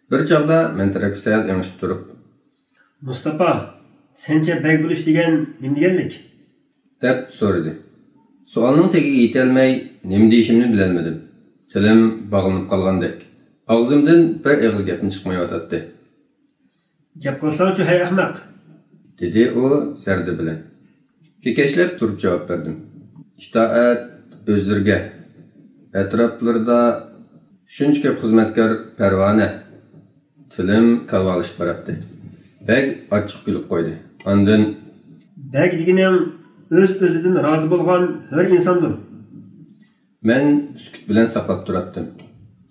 بىر چاغدا مەن تەرەپكە سەل ئېڭىشىپ تۇرۇپ. مۇستاپا، سەنچە بەگ بولۇش دېگەن نېمە دېگەنلىك؟ دەپ سورىدى. سوئالنىڭ تېگىگە يېتەلمەي، نېمە دېيىشىمنى بىلەلمىدىم. تىلىم باغلىنىپ قالغاندەك. ئاغزىمدىن بىر ئېغىز گەپمۇ چىقمايۋاتاتتى. گەپ قىلساڭچۇ، ھەي ئەخمەق! دېدى ئۇ زەردە بىلەن. كېكەچلەپ تۇرۇپ جاۋاب بەردىم. ئىتائەت ئۆزلىرىگە. ئەتراپلىرىدا شۇنچە كۆپ خىزمەتكار پەرۋانە. تىلىم كالۋالىشىپ باراتتى. بەگ ئاچچىق كۈلۈپ قويدى. ئاندىن. بەگ دېگىنىڭ ئۆز-ئۆزىدىن رازى بولغان ھۆر ئىنساندۇر. مەن سۈكۈت بىلەن ساقلاپ تۇراتتىم.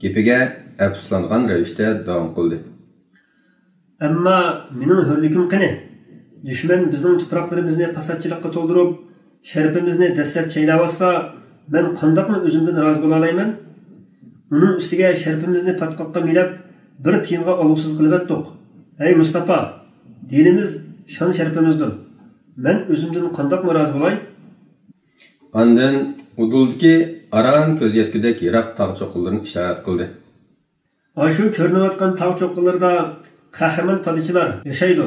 گېپىگە ئەپسۇسلانغان رەۋىشتە داۋام قىلدى. ئەمما مېنىڭ ھۆرلۈكۈم قېنى؟ دۈشمەن بىزنىڭ تۇپراقلىرىمىزنى پاساتچىلىققا تولدۇرۇپ، شەرىپىمىزنى دەسسەپ چەيلەۋاتسا، مەن قانداقمۇ ئۆزۈمدىن رازى بولالايمەن؟ ئۇنىڭ ئۈستىگە شەرىپىمىزنى پاتقاققا مىلەپ، بىر تىيىنغا ئالغۇسىز قىلىۋەتتۇق. ھەي مۇستاپا، دىنىمىز، شان-شەرىپىمىزدۇر. مەن ئۆزۈمدىن قانداقمۇ رازى بولاي؟ ئاندىن ئۇدۇلدىكى ئاران كۆز يەتكۈدەك يىراق تاغ چوققىلىرىنى ئىشارەت قىلدى. ئاشۇ كۆرۈنۈۋاتقان تاغ چوققىلىرىدا قەھرىمان پادىچىلار ياشايدۇ.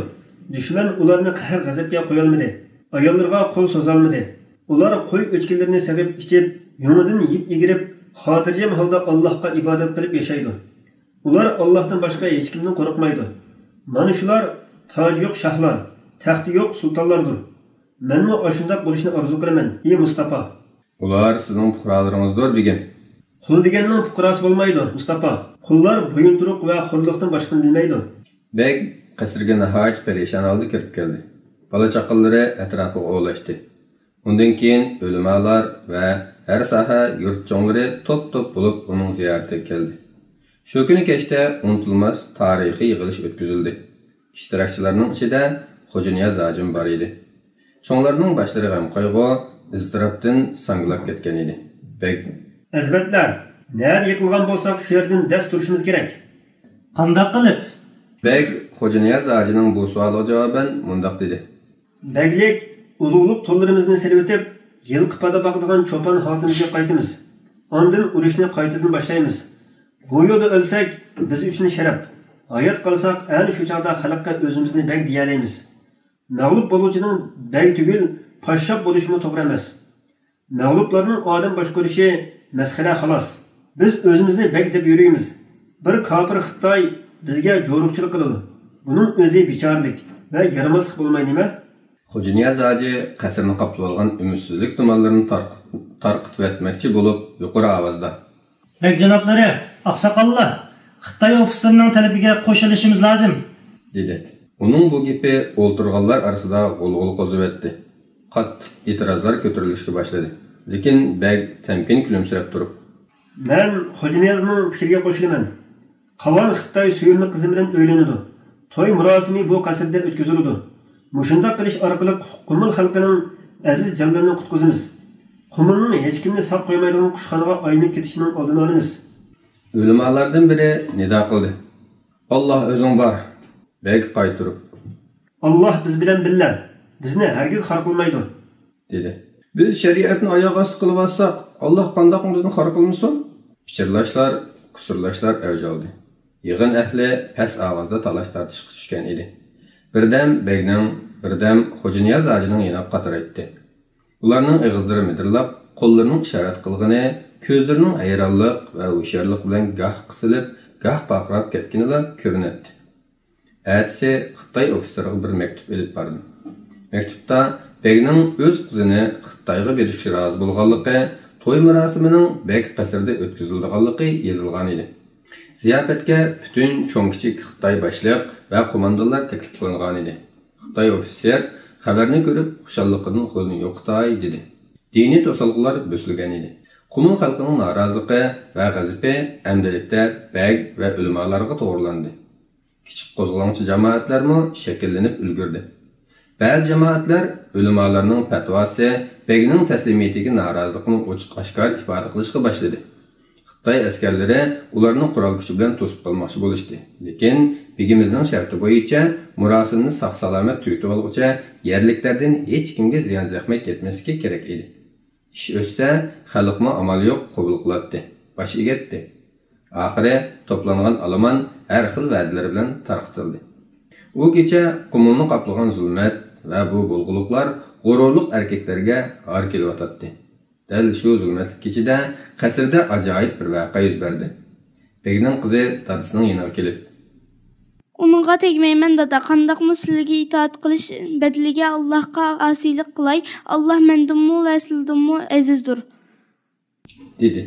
دۈشمەن ئۇلارنى قەھەر-غەزەپكە قويالمىدى. ئاياللىرىغا قول سوزالمىدى. ئۇلار قوي ئۆچكىلىرىنى سېغىپ ئىچىپ، يۇڭىدىن يىپ ئېگىرىپ، خاتىرجەم ھالدا ئاللاھقا ئىبادەت قىلىپ ياشايدۇ. ئۇلار ئاللاھتىن باشقا ھېچكىمدىن قورقمايدۇ. مانا شۇلار تاجى يوق شاھلار، تەختى يوق سۇلتانلاردۇر. مەنمۇ ئاشۇنداق بولۇشنى ئارزۇ قىلىمەن، ئى مۇستاپا! ئۇلار سىزنىڭ پۇقرالىرىڭىزدۇر، بېگىم. قۇل دېگەننىڭ پۇقراسى بولمايدۇ، مۇستاپا. قۇللار بويۇنتۇرۇق ۋە خورلۇقتىن باشقىنى بىلمەيدۇ. بەگ قەسىرگە ناھايىتى پەرىشان ھالدا كىرىپ كەلدى. بالا-چاقىلىرى ئەتراپىغا ئولاشتى. ئۇندىن كېيىن ئۆلىمالار ۋە ھەر ساھە يۇرت چوڭلىرى توپ-توپ بولۇپ ئۇنىڭ زىيارىتىگە كەلدى. شۇ كۈنى كەچتە ئۇنتۇلماس تارىخىي يىغىلىش ئۆتكۈزۈلدى. ئىشتىراكچىلارنىڭ ئىچىدە خوجانىياز ھاجىم بار ئىدى. چوڭلارنىڭ باشلىرى غەم-قايغۇ، ئىزتىراپتىن ساڭگىلاپ كەتكەن ئىدى. بەگ. ئەزىمەتلەر، نەدە يىقىلغان بولساق، شۇ يەردىن دەس تۇرۇشىمىز كېرەك. قانداق قىلىپ؟ بەگ خوجانىياز ھاجىنىڭ بۇ سوئالىغا جاۋابەن مۇنداق دېدى. بەگلىك، ئۇلۇغلۇق تونلىرىمىزنى سېلىۋېتىپ، يىلقى پادا باقىدىغان چوپان ھالىتىمىزگە قايتىمىز. ئاندىن ئۇرۇشنى قايتىدىن باشلايمىز. بۇ يولدا ئۆلسەك، بىز ئۈچۈن شەرەپ. ھايات قالساق، ئەنە شۇ چاغدا خەلققە ئۆزىمىزنى بەگ دېيەلەيمىز. مەغلۇپ بولغۇچىنىڭ بەگ تۈگۈل، پاششاپ بولۇشىمۇ توغرا ئەمەس. مەغلۇپلارنىڭ ئادەم باشقۇرۇشى مەسخىرە، خالاس. بىز ئۆزىمىزنى بەگ دەپ يۈرىمىز. بىر كاپىر خىتاي بىزگە جورۇقچىلىق قىلىدۇ. بۇنىڭ ئۆزى بىچارىلىك ۋە يارىماسلىق بولماي نېمە؟ خوجانىياز ھاجى قەسىرنى قاپلىۋالغان ئۈمىدسىزلىك تۇمانلىرىنى تارق-، تارقىتىۋەتمەكچى بولۇپ، يۇقىرى ئاۋازدا، بەگ جانابلىرى، ئاقساقاللار، خىتاي ئوفىتسېرىنىڭ تەلىپىگە قوشۇلۇشىمىز لازىم، دېدى. ئۇنىڭ بۇ گېپى ئولتۇرغانلار ئارىسىدا غۇلغۇلا قوزۇۋەتتى. قاتتىق ئېتىرازلار كۆتۈرۈلۈشكە باشلىدى. لېكىن بەگ تەمكىن كۈلۈمسىرەپ تۇرۇپ، مەن خوجانىيازنىڭ پىكرىگە قوشۇلىمەن. قاۋان خىتاي سۆيۈملۈك قىزى بىلەن ئۆيلىنىدۇ. توي مۇراسىمى بۇ قەسىردە ئۆتكۈزۈلىدۇ. مۇشۇنداق قىلىش ئارقىلىق قۇمۇل خەلقىنىڭ ئەزىز جانلىرىنى قۇتقۇزىمىز. قۇمۇلنىڭ ھېچكىمنى ساق قويمايدىغان قۇشخانىغا ئايلىنىپ كېتىشىنىڭ ئالدىنى ئالىمىز. ئۆلىمالاردىن بىرى نىدا قىلدى. ئاللاھ ئۆزۈڭ بار. بەگ قايتۇرۇپ، ئاللاھ بىز بىلەن بىللە، بىزنى ھەرگىز خار قىلمايدۇ، دېدى. بىز شەرىئەتنى ئاياغ ئاستى قىلىۋاتساق، ئاللاھ قانداقمۇ بىزنى خار قىلمىسۇن؟ پىچىرلاشلار، قۇسۇرلاشلار ئەۋج ئالدى. يىغىن ئەھلى پەس ئاۋازدا تالاش-تارتىشقا چۈشكەن ئىدى. بىردەم بەگنىڭ، بىردەم خوجانىياز ھاجىنىڭ يېنىغا قاترايتتى. ئۇلارنىڭ ئېغىزلىرى مىدىرلاپ، قوللىرىنىڭ ئىشارەت قىلغىنى، كۆزلىرىنىڭ ھەيرانلىق ۋە ھوشيارلىق بىلەن گاھ قىسىلىپ، گاھ پارقىراپ كەتكىنىلا كۆرۈنەتتى. ئەتىسى خىتاي ئوفىتسېرىغا بىر مەكتۇپ ئېلىپ باردىم. مەكتۇپتا بەگنىڭ ئۆز قىزىنى خىتايغا بېرىشكە رازى بولغانلىقى، توي مۇراسىمىنىڭ بەگ قەسرىدە ئۆتكۈزۈلىدىغانلىقى يېزىلغان ئىدى. زىياپەتكە پۈتۈن چوڭ-كىچىك خىتاي باشلىق ۋە قوماندانلار تەكلىپ قىلىنغانىدى. خىتاي ئوفىتسېر خەۋەرنى كۆرۈپ، خۇشاللىقىدىن غولىنى يوقىتاي دېدى. دىنىي توسالغۇلار بۆسۈلگەن ئىدى. قۇمۇل خەلقىنىڭ نارازىلىقى ۋە غەزىپى ئەمدىلىكتە بەگ ۋە ئۆلىمالارغا توغرىلاندى. كىچىك قوزغىلاڭچى جامائەتلەرمۇ شەكىللىنىپ ئۈلگۈردى. بەزى جامائەتلەر ئۆلىمالارنىڭ پەتىۋاسى، بەگنىڭ تەسلىمىيىتىگە نارازىلىقىنى ئوچۇق-ئاشكارا ئىپادە قىلىشقا باشلىدى. خىتاي ئەسكەرلىرى ئۇلارنى قورال كۈچى بىلەن توسۇپ قالماقچى بولۇشتى. لېكىن بېگىمىزنىڭ شەرتى بويىچە مۇراسىمنى ساق-سالامەت تۈگىتىۋالغۇچە يەرلىكلەردىن ھېچكىمگە زىيان-زەخمەت يەتمەسلىكى كېرەك ئىدى. ئىش ئۆتسە، خەلقمۇ ئامال يوق قوبۇل قىلاتتى، باش ئېگەتتى. ئاخىرى توپلانغان ئالىمان ھەر خىل ۋەدىلىرى بىلەن تارقىتىلدى. ئۇ كېچە قۇمۇلنى قاپلىغان زۇلمەت ۋە بۇ بۇلغىلىقلار غۇرۇرلۇق ئەركەكلەرگە ھار كېلىۋاتاتتى. دەل شۇ زۇلمەتلىك كېچىدە قەسىردە ئاجايىپ بىر ۋەقە يۈز بەردى. بەگنىڭ قىزى دادىسىنىڭ يېنىغا كېلىپ، ئۇنىڭغا تەگمەيمەن، دادا. قانداقمۇ سىلىگە ئىتائەت قىلىش بەدىلىگە ئاللاھقا ئاسىيلىق قىلاي؟ ئاللاھ مەندىنمۇ ۋە سىلىدىنمۇ ئەزىزدۇر، دېدى.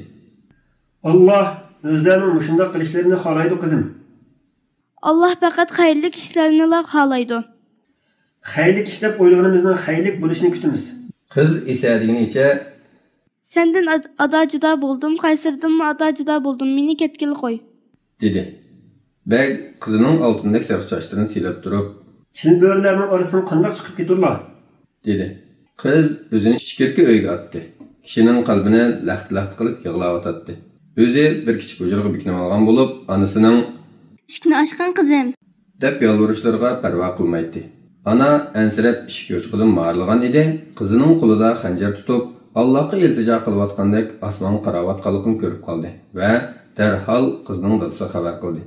ئاللاھ ئۆزلەرنىڭ مۇشۇنداق قىلىشلىرىنى خالايدۇ، قىزىم. ئاللاھ پەقەت خەيرلىك ئىشلارنىلا خالايدۇ. خەيرلىك ئىش دەپ ئويلىغىنىمىزنىڭ خەيرلىك بولۇشىنى كۈتىمىز. قىز ئېسەدىگىنىچە، سەندىن ئاد-، ئادا جۇدا بولدۇم، قەسىردىنمۇ ئادا جۇدا بولدۇم، مېنى كەتكىلى قوي، دېدى. بەگ قىزىنىڭ ئالتۇندەك سېرىق چاچلىرىنى سىيلاپ تۇرۇپ، چىل بۆرىلەرنىڭ ئارىسىدىن قانداق چىقىپ كېتىدۇلا؟ دېدى. قىز ئۆزىنى ئىچكىرىكى ئۆيگە ئاتتى. كىشىنىڭ قەلبىنى لەختە-لەختە قىلىپ يىغلاۋاتاتتى. ئۆزى بىر كىچىك ھۇجرىغا بېكىنىۋالغان بولۇپ، ئانىسىنىڭ، ئىشىكنى ئاچقىن، قىزىم، دەپ يالۋۇرۇشلىرىغا پەرۋا قىلمايتتى. ئانا ئەنسىرەپ ئىشىك يوچۇقىدىن مارىلىغان ئىدى، قىزىنىڭ قولىدا خەنجەر تۇتۇپ، ئاللاھقا ئىلتىجا قىلىۋاتقاندەك ئاسمانغا قاراۋاتقانلىقىنى كۆرۈپ قالدى ۋە دەرھال قىزىنىڭ دادىسىغا خەۋەر قىلدى.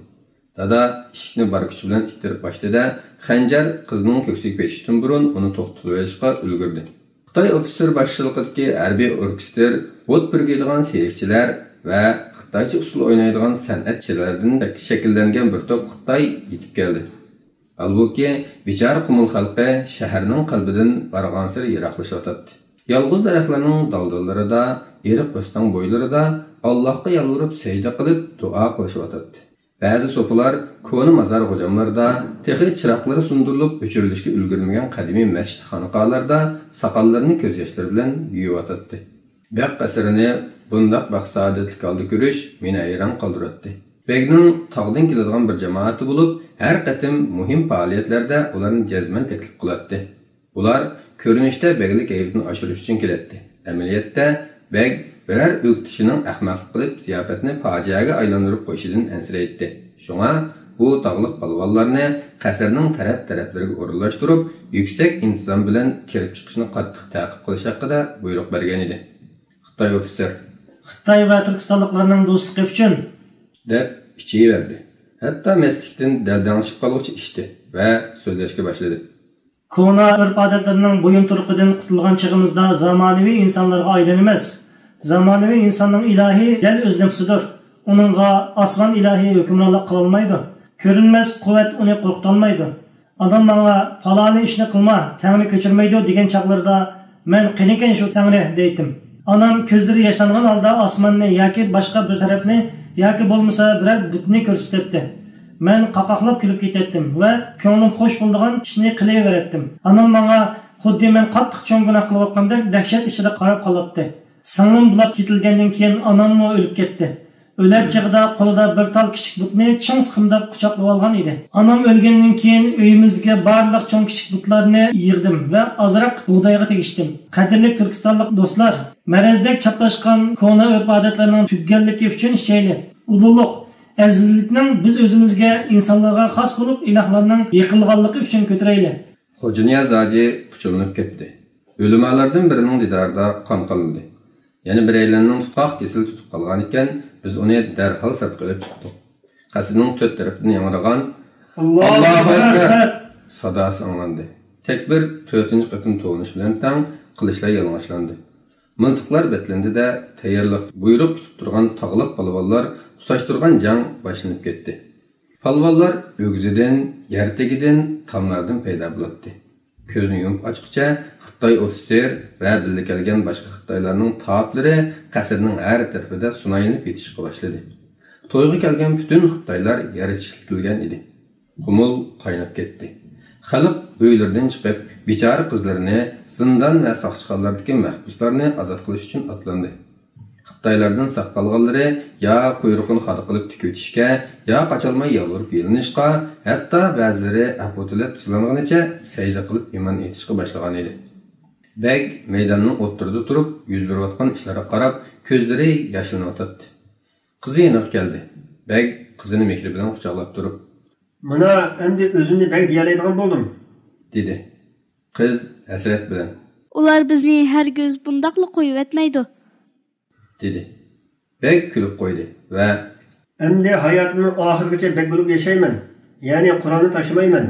دادا ئىشىكنى بار كۈچى بىلەن ئىتتىرىپ ئاچتى-دە، خەنجەر قىزنىڭ كۆكسىگە پېتىشتىن بۇرۇن ئۇنى توختىتىۋېلىشقا ئۈلگۈردى. خىتاي ئوفىتسېر باشچىلىقىدىكى ھەربىي ئوركېستىر، ئوت پۈركەيدىغان سېرىقچىلار ۋە خىتايچە ئۇسسۇل ئوينايدىغان سەنئەتچىلەردىن شەكىللەنگەن بىر توپ خىتاي يېتىپ كەلدى. ھالبۇكى، بىچارە قۇمۇل خەلقى شەھەرنىڭ قەلبىدىن بارغانسېرى يىراقلىشىۋاتاتتى. يالغۇز دەرەخلەرنىڭ دالدىلىرىدا، ئېرىق ئۆستەڭ بويلىرىدا ئاللاھقا يالۋۇرۇپ سەجدە قىلىپ دۇئا قىلىشىۋاتاتتى. بەزى سوپىلار كونا مازار غوجاملىرىدا، تېخى چىراغلىرى سۇندۇرۇلۇپ ئۆچۈرۈلۈشكە ئۈلگۈرمىگەن قەدىمىي مەسچىت خانىقالاردا ساقاللىرىنى كۆز ياشلىرى بىلەن يۇيۇۋاتاتتى. بەگ قەسرىنى بۇنداق بەخت-سائادەتلىك ھالدا كۆرۈش مېنى ھەيران قالدۇراتتى. بەگنىڭ تاغدىن كېلىدىغان بىر جامائىتى بولۇپ، ھەر قېتىم مۇھىم پائالىيەتلەردە ئۇلارنى جەزمەن تەكلىپ قىلاتتى. ئۇلار كۆرۈنۈشتە بەگلىك ھەيۋىتىنى ئاشۇرۇش ئۈچۈن كېلەتتى. ئەمەلىيەتتە، بەگ بىرەر ئۆكتىچىنىڭ ئەخمەقلىق قىلىپ، زىياپەتنى پاجىئەگە ئايلاندۇرۇپ قويۇشىدىن ئەنسىرەيتتى. شۇڭا بۇ تاغلىق پالۋانلارنى قەسىرنىڭ تەرەپ-تەرەپلىرىگە ئورۇنلاشتۇرۇپ، يۈكسەك ئىنتىزام بىلەن كىرىپ چىقىشنى قاتتىق تەقىپ قىلىش ھەققىدە بۇيرۇق بەرگەنىدى. خىتاي ئوفىتسېر، خىتاي ۋە تۈركىستانلىقلارنىڭ دوستلۇقى ئۈچۈن، دەپ ئىچىۋەردى. ھەتتا مەستلىكتىن دەلدەڭشىپ قالغۇچە ئىچتى ۋە سۆزلەشكە باشلىدى. كونا ئۆرپ-ئادەتلەرنىڭ بويۇنتۇرۇقىدىن قۇتۇلغان چېغىمىزدا زامانىۋى ئىنسانلارغا ئايلىنىمىز. زامانىۋى ئىنساننىڭ ئىلاھى دەل ئۆز نەپسىدۇر. ئۇنىڭغا ئاسمان ئىلاھى ھۆكۈمرانلىق قىلالمايدۇ. كۆرۈنمەس قۇۋۋەت ئۇنى قورقۇتالمايدۇ. ئانام ماڭا، «پالانى ئىشنى قىلما، تەڭرى كۆچۈرمەيدۇ» دېگەن چاغلىرىدا، «مەن قېنىكەن شۇ تەڭرى؟» دەيتتىم. ئانام كۆزلىرى ياشلانغان ھالدا ئاسماننى ياكى باشقا بىر تەرەپنى ياكى بولمىسا بىرەر بۇتنى كۆرسىتەتتى. مەن قاقاقلاپ كۈلۈپ كېتەتتىم ۋە كۆڭلۈم خوش بولىدىغان ئىشنى قىلىۋېرەتتىم. ئانام ماڭا خۇددى مەن قاتتىق چوڭ گۇناھ قىلىۋاتقاندەك دەھشەت ئىچىدە قاراپ قالاتتى. سىڭلىم بۇلاپ كېتىلگەندىن كېيىن ئاناممۇ ئۆلۈپ كەتتى. ئۆلەر چېغىدا قولىدا بىر تال كىچىك بۇتنى چىڭ سىقىمداپ قۇچاقلىۋالغان ئىدى. ئانام ئۆلگەندىن كېيىن ئۆيىمىزگە بارلىق چوڭ كىچىك بۇتلارنى يىغدىم ۋە ئازراق بۇغدايغا تېگىشتىم. قەدىرلىك تۈركىستانلىق دوستلار، مەرەزدەك چاپلاشقان كونا ئۆرپ-ئادەتلەرنىڭ تۈگىگەنلىكى ئۈچۈن ئىچەيلى. ئۇلۇغلۇق، ئەزىزلىكنىڭ بىز ئۆزىمىزگە، ئىنسانلارغا خاس بولۇپ، ئىلاھلارنىڭ يېقىلغانلىقى ئۈچۈن كۆتۈرەيلى. خوجانىياز ھاجى پۇچۇلىنىپ كەتتى. ئۆلىمالىرىدىن بىرىنىڭ دىدارىدا قان قانىدى. يەنە بىرەيلەننىڭ تۇتقاق كېسىلى تۇتۇپ قالغانىكەن، بىز ئۇنى دەرھال سىرتقا ئېلىپ چىقتۇق. قەسىرنىڭ تۆت تەرىپىدىن ياڭرىغان «ئاللاھۇ ئەكبەر» ساداسى ئاڭلاندى. تەكبىر تۆتىنچى قېتىم توۋلىنىش بىلەن تەڭ قىلىچلار يالىڭاچلاندى. مىلتىقلار بەتلىندى-دە، تەييارلىق، بۇيرۇق كۈتۈپ تۇرغان تاغلىق پالۋانلار تۇتاشتۇرغان جەڭ باشلىنىپ كەتتى. پالۋانلار ئۆگزىدىن، يەر تېگىدىن، تاملاردىن پەيدا بولاتتى. كۆزنى يۇمۇپ ئاچقۇچە خىتاي ئوفىتسېر ۋە بىللە كەلگەن باشقا خىتايلارنىڭ تاپلىرى قەسىرنىڭ ھەر تەرىپىدە سۇنايلىنىپ يېتىشقا باشلىدى. تويغا كەلگەن پۈتۈن خىتايلار يەرگە چىشلىتىلگەن ئىدى. قۇمۇل قايناپ كەتتى. خەلق ئۆيلىرىدىن چىقىپ، بىچارە قىزلىرىنى زىندان ۋە ساقچىخانىلاردىكى مەھبۇسلارنى ئازاد قىلىش ئۈچۈن ئاتلاندى. خىتايلاردىن ساق قالغانلىرى يا قۇيرۇقىنى خادا قىلىپ تىكىۋېتىشكە، يا قاچالماي يالۋۇرۇپ يېلىنىشقا، ھەتتا بەزىلىرى ئەپۇ تىلەپ سىلانغىنىچە سەجدە قىلىپ ئىمان ئېيتىشقا باشلىغانىدى. بەگ مەيداننىڭ ئوتتۇرىدا تۇرۇپ، يۈز بېرىۋاتقان ئىشلارغا قاراپ، كۆزلىرى ياشلىنىۋاتاتتى. قىزى يېنىغا كەلدى. بەگ قىزىنى مېھرى بىلەن قۇچاقلاپ تۇرۇپ، «مانا، ئەمدى ئۆزۈمنى بەگ دېيەلەيدىغان بولدۇم» دېدى. قىز ھەسرەت بىلەن، «ئۇلار بىزنى ھەرگىز بۇنداقلا قويۇۋەتمەيدۇ» دېدى. بەگ كۈلۈپ قويدى ۋە، «ئەمدى ھاياتىمنىڭ ئاخىرىغىچە بەگ بولۇپ ياشايمەن، يەنى قورالنى تاشلىمايمەن.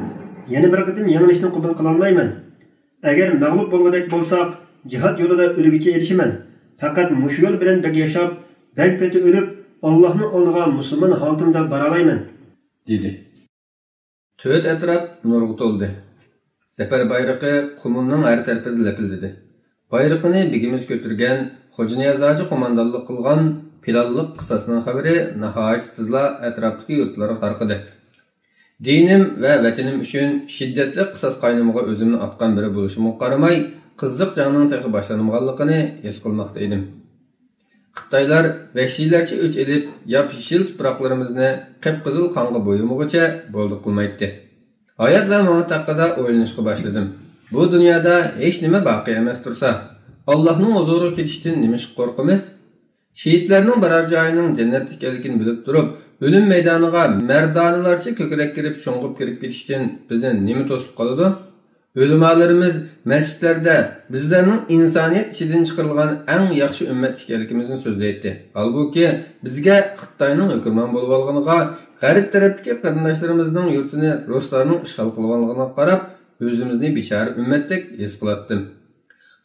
يەنە بىر قېتىم يېڭىلىشنى قوبۇل قىلالمايمەن. ئەگەر مەغلۇپ بولغۇدەك بولساق، جىھاد يولىدا ئۆلگۈچە ئېلىشىمەن. پەقەت مۇشۇ يول بىلەن بەگ ياشاپ، بەگ پېتى ئۆلۈپ، ئاللاھنىڭ ئالدىغا مۇسۇلمان ھالىتىمدە بارالايمەن» دېدى. تۆت ئەتراپ نۇرغا تولدى. زەپەر بايرىقى قۇمۇلنىڭ ھەر تەرىپىدە لەپىلدىدى. بايرىقىنى بېگىمىز كۆتۈرگەن، خوجانىياز ھاجى قوماندانلىق قىلغان پىلانلىق قىساسنىڭ خەۋىرى ناھايىتى تېزلا ئەتراپتىكى يۇرتلارغا تارقىدى. دىنىم ۋە ۋەتىنىم ئۈچۈن شىددەتلىك قىساس قاينىمىغا ئۆزۈمنى ئاتقان بىرى بولۇشۇمغا قارىماي، قىزىق جەڭنىڭ تېخى باشلانمىغانلىقىنى ھېس قىلماقتا ئىدىم. خىتايلار ۋەھشىيلەرچە ئۆچ ئېلىپ، ياپيېشىل تۇپراقلىرىمىزنى قىپقىزىل قانغا بويىمىغۇچە بولدى قىلمايتتى. ھايات ۋە مامات ھەققىدە ئويلىنىشقا باشلىدىم. بۇ دۇنيادا ھېچنېمە باقىي ئەمەس تۇرسا، ئاللاھنىڭ ھۇزۇرىغا كېتىشتىن نېمىشقا قورقىمىز؟ شېھىتلەرنىڭ بارار جايىنىڭ جەننەت ئىكەنلىكىنى بىلىپ تۇرۇپ، ئۆلۈم مەيدانىغا مەردانىلەرچە كۆكرەك كېرىپ شۇڭغۇپ كىرىپ كېتىشتىن بىزنى نېمە توسۇپ قالىدۇ؟ ئۆلىمالىرىمىز مەسچىتلەردە بىزلەرنىڭ ئىنسانىيەت ئىچىدىن چىقىرىلغان ئەڭ ياخشى ئۈممەت ئىكەنلىكىمىزنى سۆزلەيتتى. ھالبۇكى، بىزگە خىتاينىڭ ھۆكۈمران بولۇۋالغىنىغا، غەرب تەرەپتىكى قېرىنداشلىرىمىزنىڭ يۇرتىنى رۇسلارنىڭ ئىشغال قىلىۋالغىنىغا قاراپ، ئۆزىمىزنى بىچارە ئۈممەتتەك ھېس قىلاتتىم.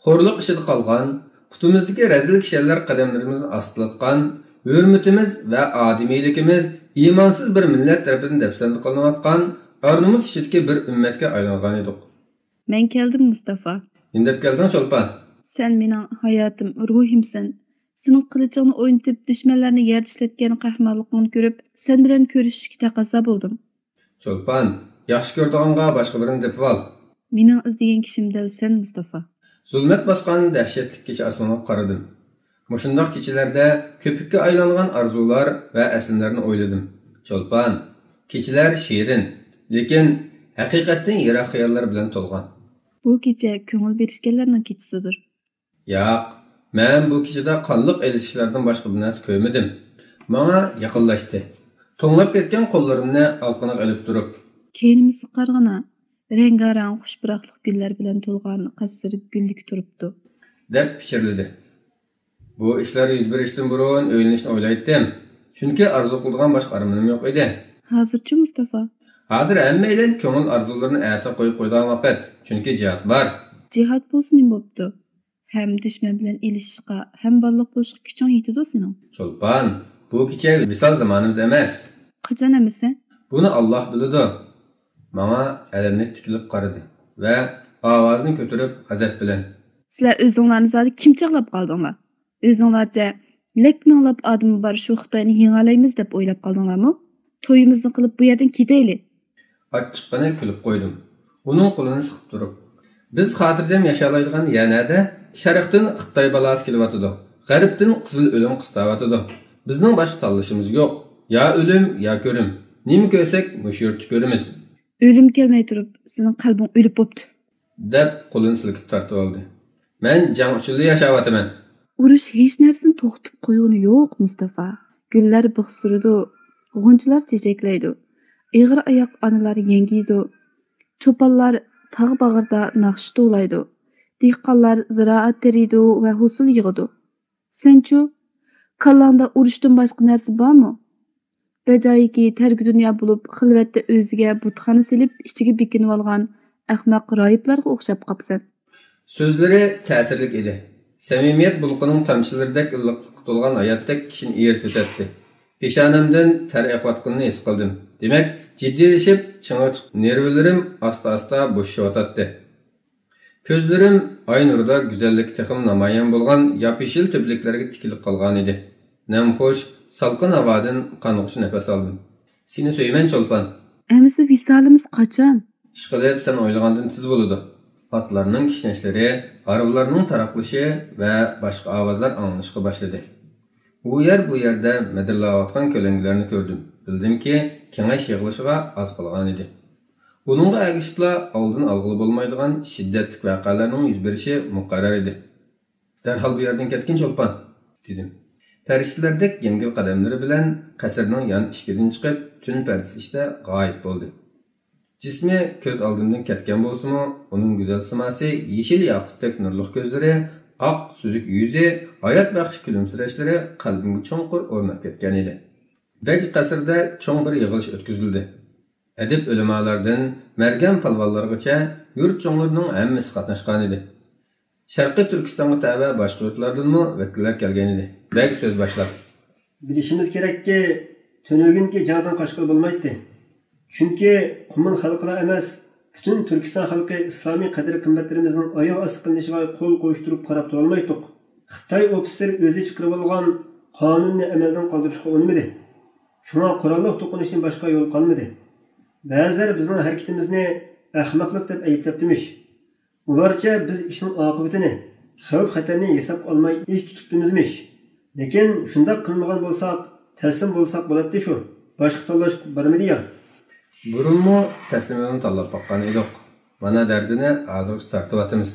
خورلۇق ئىچىدە قالغان، پۇتىمىزدىكى رەزىل كىشەنلەر قەدەملىرىمىزنى ئاستىلاتقان، ھۆرمىتىمىز ۋە ئادىمىيلىكىمىز ئىمانسىز بىر مىللەت تەرىپىدىن دەپسەندە قىلىنىۋاتقان، ئارنىمۇس ئىچىدىكى بىر ئۈممەتكە ئايلانغانىدۇق. مەن كەلدىم، مۇستافا. نېمە دەپ كەلدىڭ، چولپان؟ سەن مېنىڭ ھاياتىم، روھىمسەن. سېنىڭ قىلىچىڭنى ئوينىتىپ، دۈشمەنلەرنى يەردە چىتلەتكەن قەھرىمانلىقىڭنى كۆرۈپ، سەن بىلەن كۆرۈشۈشكە تەقەززا بولدۇم. چولپان، ياخشى كۆرىدىغانغا باشقا بىرىنى تېپىۋال. مېنىڭ ئىزدىگەن كىشىم دەل سەن، مۇستافا. زۇلمەت باسقان دەھشەتلىك كېچە ئاسمىنىغا قارىدىم. مۇشۇنداق كېچىلەردە كۆپۈككە ئايلانغان ئارزۇلار ۋە ئەسلىمىلەرنى ئويلىدىم. چولپان، كېچىلەر شېرىن، لېكىن ھەقىقەتتىن يىراق خىياللار بىلەن تولغان. بۇ كېچە كۆڭۈل بېرىشكەنلەرنىڭ كېچىسىدۇر. ياق، مەن بۇ كېچىدە قانلىق ئېلىشىشلاردىن باشقا بىر نەرسە كۆرمىدىم. ماڭا يېقىنلاشتى. توڭلاپ كەتكەن قوللىرىمنى ئالىقىنىغا ئېلىپ تۇرۇپ، كەينىمىزگە قارىغىنا، رەڭگارەڭ خۇش پۇراقلىق گۈللەر بىلەن تولغان قەسىر گۈللۈكى تۇرۇپتۇ، دەپ پىچىرلىدى. بۇ ئىشلار يۈز بېرىشتىن بۇرۇن ئۆيلىنىشنى ئويلايتتىم. چۈنكى ئارزۇ قىلىدىغان باشقا ئارمىنىم يوق ئىدى. ھازىرچۇ، مۇستافا؟ ھازىر ھەممەيلەن كۆڭۈل ئارزۇلىرىنى ئەتە قويۇپ قويىدىغان ۋاقىت. چۈنكى جىھاد بار. جىھاد بولسا نېمە بوپتۇ؟ ھەم دۈشمەن بىلەن ئېلىشىشقا، ھەم بالىلىق بولۇشقا كۈچۈڭ يېتىدۇ سېنىڭ. چولپان، بۇ كېچە ۋىسال زامانىمىز ئەمەس. قاچان ئەمىسە؟ بۇنى ئاللاھ بىلىدۇ. ماڭا ئەلەملىك تىكىلىپ قارىدى ۋە ئاۋازىنى كۆتۈرۈپ غەزەپ بىلەن. سىلەر ئۆزۈڭلارنى زادى كىم چاغلاپ قالدىڭلار؟ ئۆزۈڭلارچە لەك مىڭلاپ ئادىمى بار شۇ خىتاينى يېڭەلەيمىز دەپ ئويلاپ قالدىڭلارمۇ؟ تويىمىزنى قىلىپ بۇ يەردىن كېتەيلى. ئاچچىققىنە كۈلۈپ قويدۇم. ئۇنىڭ قولىنى سىقىپ تۇرۇپ، بىز خاتىرجەم ياشالايدىغان يەر نەدە؟ شەرقتىن خىتاي بالاسى كېلىۋاتىدۇ. غەربتىن قىزىل ئۆلۈم قىستاۋاتىدۇ. بىزنىڭ باشقا تاللىشىمىز يوق. يا ئۆلۈم، يا كۆرۈم. نېمە كۆرسەك، مۇشۇ يۇرتتا كۆرىمىز. ئۆلۈم كەلمەي تۇرۇپ، سېنىڭ قەلبىڭ ئۆلۈپ بوپتۇ. دەپ قولىنى سىلكىپ تارتىۋالدى. مەن جەڭ ئۈچۈنلا ياشاۋاتىمەن. ئۇرۇش ھېچ نەرسىنى توختىتىپ قويغىنى يوق، مۇستافا. گۈللەر بىخ سۈرىدۇ، غۇنچىلار چېچەكلەيدۇ. ئېغىر ئاياق ئانىلار يەڭگىيدۇ. چوپانلار تاغ باغرىدا ناخشا توۋلايدۇ. دېھقانلار زىرائەت تېرىيدۇ ۋە ھوسۇل يىغىدۇ. سەنچۇ؟ كاللاڭدا ئۇرۇشتىن باشقا نەرسە بارمۇ؟ بەجايىكى تەركى دۇنيا بولۇپ، خىلۋەتتە ئۆزىگە بۇتخانا سېلىپ، ئىچىگە بېكىنىۋالغان ئەخمەق راھىبلارغا ئوخشاپ قاپسەن. سۆزلىرى تەسىرلىك ئىدى. سەمىمىيەت بۇلقىنىڭ تامچىلىرىدەك ئىللىقلىققا تولغان ھاياتتەك كىشىنى ئېرىتىۋېتەتتى. پېشانەمدىن تەر ئېقىۋاتقىنىنى ھېس قىلدىم. دېمەك، جىددىيلىشىپ، چىڭىغا چىققان نېرۋىلىرىم ئاستا-ئاستا بوشىشىۋاتاتتى. كۆزلىرىم ئاي نۇرىدا گۈزەللىكى تېخىمۇ نامايان بولغان ياپيېشىل تۈبىلەكلەرگە تىكىلىپ قالغانىدى. نەمخۇش، سالقىن ھاۋادىن قانغۇچە نەپەس ئالدىم. سېنى سۆيىمەن، چولپان. ئەمىسە ۋىسالىمىز قاچان؟ ئىشقىلىپ، سەن ئويلىغاندىن تېز بولىدۇ. ئاتلارنىڭ كىشنەشلىرى، ھارۋىلارنىڭ تاراقلىشى ۋە باشقا ئاۋازلار ئاڭلىنىشقا باشلىدى. ئۇ يەر، بۇ يەردە مىدىرلاۋاتقان كۆلەڭگىلەرنى كۆردۈم. بىلدىمكى، كېڭەش يىغىلىشىغا ئاز قالغانىدى. بۇنىڭغا ئەگىشىپلا ئالدىنى ئالغىلى بولمايدىغان شىددەتلىك ۋەقەلەرنىڭ يۈز بېرىشى مۇقەررەر ئىدى. دەرھال بۇ يەردىن كەتكىن، چولپان، دېدىم. پەرىشتىلەردەك يەڭگىل قەدەملىرى بىلەن قەسىرنىڭ يان ئىشىكىدىن چىقىپ، تۈن پەردىسى ئىچىدە غايىب بولدى. جىسمى كۆز ئالدىمدىن كەتكەن بولسىمۇ، ئۇنىڭ گۈزەل سىماسى، يېشىل ياقۇتتەك نۇرلۇق كۆزلىرى، ئاق سۈزۈك يۈزى، ھايات بەخش كۈلۈمسىرەشلىرى قەلبىمگە چوڭقۇر ئورناپ كەتكەن ئىدى. بەگ قەسرىدە چوڭ بىر يىغىلىش ئۆتكۈزۈلدى. ئەدىب ئۆلىمالاردىن مەرگەن پالۋانلارغىچە يۇرت چوڭلىرىنىڭ ھەممىسى قاتناشقانىدى. شەرقىي تۈركىستانغا تەۋە باشقا يۇرتلاردىنمۇ ۋەكىللەر كەلگەنىدى. بەگ سۆز باشلاپ، بىلىشىمىز كېرەككى، تۈنۈگۈنكى جەڭدىن قاچقىلى بولمايتتى. چۈنكى قۇمۇل خەلقىلا ئەمەس، پۈتۈن تۈركىستان خەلقى ئىسلامىي قەدىر-قىممەتلىرىمىزنىڭ ئاياغ ئاستى قىلىنىشىغا قول قويۇشتۇرۇپ قاراپ تۇرالمايتتۇق. خىتاي ئوفىتسېرى ئۆزى چىقىرىۋالغان قانۇننى ئەمەلدىن قالدۇرۇشقا ئۇنىمىدى. شۇڭا قوراللىق توقۇنۇشتىن باشقا يول قالمىدى. بەزىلەر بىزنىڭ ھەرىكىتىمىزنى ئەخمەقلىق دەپ ئەيىبلەپتىمىش. ئۇلارچە بىز ئىشنىڭ ئاقىۋىتىنى، خەۋپ-خەتەرنى ھېسابقا ئالماي ئىش تۇتۇپتىمىزمىش. لېكىن شۇنداق قىلمىغان بولساق، تەسلىم بولساق بولاتتى شۇ. باشقا تاللاش بارمىدى يا؟ بۇرۇنمۇ تەسلىم يولىنى تاللاپ باققان ئىدۇق. مانا دەردىنى ھازىرغىچە تارتىۋاتىمىز.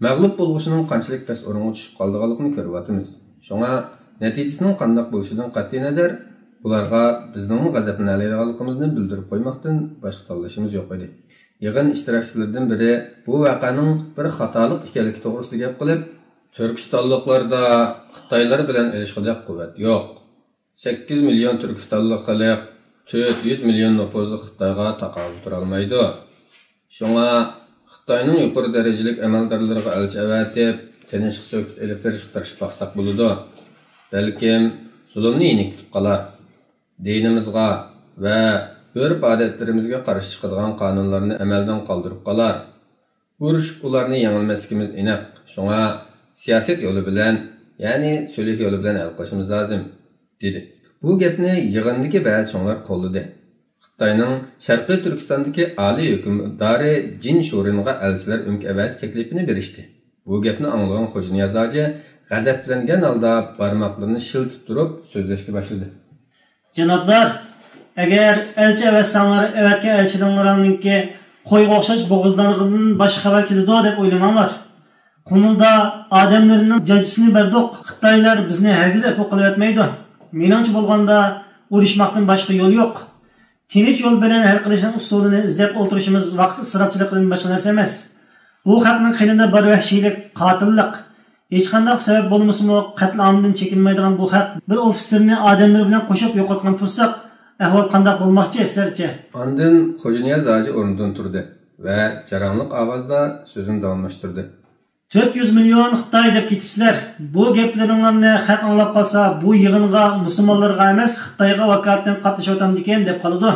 مەغلۇپ بولغۇچىنىڭ قانچىلىك پەس ئورۇنغا چۈشۈپ قالىدىغانلىقىنى كۆرۈۋاتىمىز. شۇڭا نەتىجىسىنىڭ قانداق بولۇشىدىن قەتئىينەزەر، بۇلارغا بىزنىڭمۇ غەزەپلىنەلەيدىغانلىقىمىزنى بىلدۈرۈپ قويماقتىن باشقا تاللىشىمىز يوق ئىدى. يىغىن ئىشتىراكچىلىرىدىن بىرى بۇ ۋەقەنىڭ بىر خاتالىق ئىكەنلىكى توغرىسىدا گەپ قىلىپ، تۈركىستانلىقلاردا خىتايلار بىلەن ئېلىشقۇدەك قۇۋۋەت يوق. سەككىز مىليون تۈركىستانلىق خەلق تۆت يۈز مىليون نوپۇزلۇق خىتايغا تاقابىل تۇرالمايدۇ. شۇڭا خىتاينىڭ يۇقىرى دەرىجىلىك ئەمەلدارلىرىغا ئەلچى ئەۋەتىپ، تىنچلىق سۆھبىتى ئېلىپ بېرىشقا تىرىشىپ باقساق بولىدۇ. بەلكىم زۇلۇمنى يېنىكلىتىپ قالار. دىنىمىزغا ۋە ئۆرپ-ئادەتلىرىمىزگە قارشى چىقىدىغان قانۇنلارنى ئەمەلدىن قالدۇرۇپ قالار. ئۇرۇشۇپ ئۇلارنى يېڭەلمەسلىكىمىز ئېنىق. شۇڭا سىياسەت يولى بىلەن، يەنى سۈلھى يولى بىلەن ھەل قىلىشىمىز لازىم، دېدى. بۇ گەپنى يىغىندىكى بەزى چوڭلار قوللىدى. خىتاينىڭ شەرقىي تۈركىستاندىكى ئالىي ھۆكۈمدارى جىن شۇرىنغا ئەلچىلەر ئۆمىكى ئەۋەتىش تەكلىپىنى بېرىشتى. بۇ گەپنى ئاڭلىغان خوجانىياز ھاجى غەزەپلەنگەن ھالدا بارماقلىرىنى شىلتىپ تۇرۇپ سۆزلەشكە باشلىدى. جانابلار، ئەگەر ئەلچى ئەۋەتسەڭلار، ئەۋەتكەن ئەلچىلىرىڭلارنىڭكى قويغا ئوخشاش بوغۇزلانغىنىدىن باشقا خەۋەر كېلىدۇ دەپ ئويلىماڭلار. قۇمۇلدا ئادەملىرىنىڭ جاجىسىنى بەردۇق. خىتايلار بىزنى ھەرگىز ئەپۇ قىلىۋەتمەيدۇ. مېنىڭچە بولغاندا، ئۇرۇشماقتىن باشقا يول يوق. تىنچ يول بىلەن ھەل قىلىشنىڭ ئۇسۇلىنى ئىزدەپ ئولتۇرۇشىمىز ۋاقىت ئىسراپچىلىقىدىن باشقا نەرسە ئەمەس. بۇ خەقنىڭ قېنىدا بار ۋەھشىيلىك، قاتىللىق. ھېچقانداق سەۋەب بولمىسىمۇ، قەتلىئامدىن چېكىنمەيدىغان بۇ خەق بىر ئوفىتسېرنى ئادەملىرى بىلەن قوشۇپ يوقاتقان تۇرساق، ئەھۋال قانداق بولماقچى سىلەرچە؟ ئاندىن خوجانىياز ھاجى ئورنىدىن تۇردى ۋە جاراڭلىق ئاۋازدا سۆزىنى داۋاملاشتۇردى. تۆت يۈز مىليون خىتاي دەپ كېتىپسىلەر. بۇ گەپلىرىڭلارنى خەق ئاڭلاپ قالسا، بۇ يىغىنغا مۇسۇلمانلارغا ئەمەس، خىتايغا ۋاكالىتەن قاتنىشىۋاتامدىكىن دەپ قالىدۇ.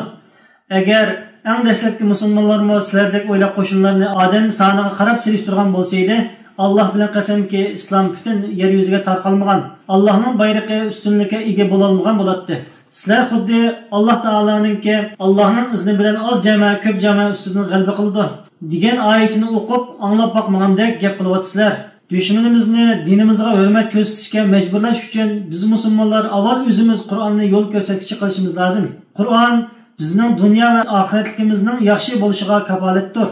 ئەگەر ئەڭ دەسلەپكى مۇسۇلمانلارمۇ سىلەردەك ئويلاپ قوشۇنلارنى ئادەم سانىغا قاراپ سېلىشتۇرغان بولسىدى، ئاللاھ بىلەن قەسەمكى، ئىسلام پۈتۈن يەر يۈزىگە تارقالمىغان، ئاللاھنىڭ بايرىقى ئۈستۈنلۈككە ئىگە بولالمىغان بولاتتى. سىلەر خۇددى ئاللاھ تائالانىڭكى، ئاللاھنىڭ ئىزنى بىلەن ئاز جامائە كۆپ جامائە ئۈستىدىن غەلىبە قىلىدۇ، دېگەن ئايىتىنى ئوقۇپ ئاڭلاپ باقمىغاندەك گەپ قىلىۋاتىسىلەر. دۈشمىنىمىزنى دىنىمىزغا ھۆرمەت كۆرسىتىشكە مەجبۇرلاش ئۈچۈن بىز مۇسۇلمانلار ئاۋۋال ئۆزىمىز قۇرئاننى يول كۆرسەتكۈچى قىلىشىمىز لازىم. قۇرئان بىزنىڭ دۇنيا ۋە ئاخىرەتلىكىمىزنىڭ ياخشى بولۇشىغا كاپالەتتۇر.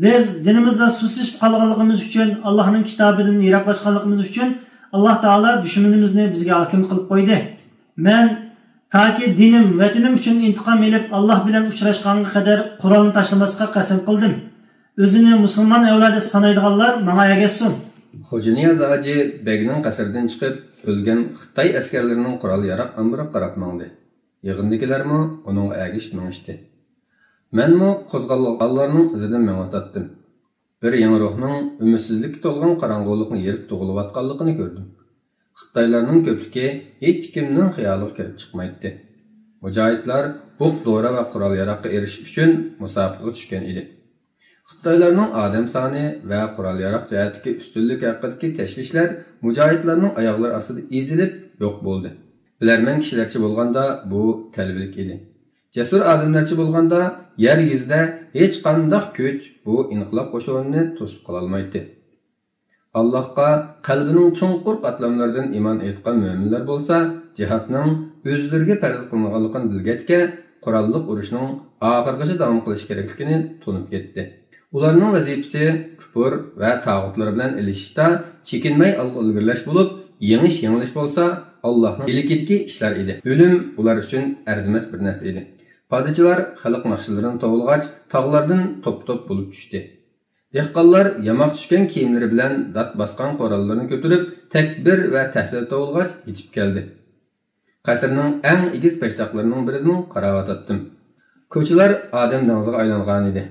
بىز دىنىمىزدا سۇسلىشىپ قالغانلىقىمىز ئۈچۈن، ئاللاھنىڭ كىتابىدىن يىراقلاشقانلىقىمىز ئۈچۈن ئاللاھ تائالا دۈشمىنىمىزنى بىزگە ھاكىم قىلىپ قويدى. مەن تاكى دىنىم، ۋەتىنىم ئۈچۈن ئىنتىقام ئېلىپ، ئاللاھ بىلەن ئۇچراشقانغا قەدەر قورالنى تاشلىماسلىققا قەسەم قىلدىم. ئۆزىنى مۇسۇلمان ئەۋلادى سانايدىغانلار ماڭا ئەگەشسۇن. خوجانىياز ھاجى بەگنىڭ قەسرىدىن چىقىپ، ئۆلگەن خىتاي ئەسكەرلىرىنىڭ قورال-ياراغ ئامبىرىغا قاراپ ماڭدى. يىغىندىكىلەرمۇ ئۇنىڭغا ئەگىشىپ مېڭىشتى. مەنمۇ قوزغالغانلارنىڭ ئىزىدىن مېڭىۋاتاتتىم. بىر يېڭى روھنىڭ ئۈمىدسىزلىككە تولغان قاراڭغۇلۇقنى يېرىپ تۇغۇلۇۋاتقانلىقىنى كۆردۈم. خىتايلارنىڭ كۆپلۈكى ھېچكىمنىڭ خىيالىغا كىرىپ چىقمايتتى. مۇجاھىدلار ئوق-دورا ۋە قورال-ياراغقا ئېرىشىش ئۈچۈن مۇسابىقىگە چۈشكەن ئىدى. خىتايلارنىڭ ئادەم سانى ۋە قورال-ياراغ جەھەتتىكى ئۈستۈنلۈكى ھەققىدىكى تەشۋىشلەر مۇجاھىدلارنىڭ ئاياغلىرى ئاستىدا ئېزىلىپ يوق بولدى. بىلەرمەن كىشىلەرچە بولغاندا بۇ تەلۋىلىك ئىدى. جەسۇر ئادەملەرچە بولغاندا يەر يۈزىدە ھېچقانداق كۈچ بۇ ئىنقىلاب قوشۇنىنى توسۇپ قالالمايتتى. ئاللاھقا قەلبىنىڭ چوڭقۇر قاتلاملىرىدىن ئىمان ئېيتقان مۆمىنلەر بولسا، جىھادنىڭ ئۆزلىرىگە پەرز قىلىنغانلىقىنى بىلگەچكە، قوراللىق ئۇرۇشنىڭ ئاخىرغىچە داۋام قىلىشى كېرەكلىكىنى تونۇپ يەتتى. ئۇلارنىڭ ۋەزىپىسى كۇپۇر ۋە تاغۇتلار بىلەن ئېلىشىشتا چېكىنمەي ئالغا ئىلگىرىلەش بولۇپ، يېڭىش-يېڭىلىش بولسا ئاللاھنىڭ ئىلكىدىكى ئىشلار ئىدى. ئۆلۈم ئۇلار ئۈچۈن ئەرزىمەس بىر نەرسە ئىدى. پادىچىلار خەلق ناخشىلىرىنى توۋلىغاچ، تاغلاردىن توپ-توپ بولۇپ چۈشتى. دېھقانلار ياماق چۈشكەن كىيىملىرى بىلەن دات باسقان قوراللىرىنى كۆتۈرۈپ، تەكبىر ۋە تەھلىل توۋلىغاچ يېتىپ كەلدى. قەسىرنىڭ ئەڭ ئېگىز پەشتاقلىرىنىڭ بىرىدىن قاراۋاتاتتىم. كوچىلار ئادەم دېڭىزىغا ئايلانغانىدى.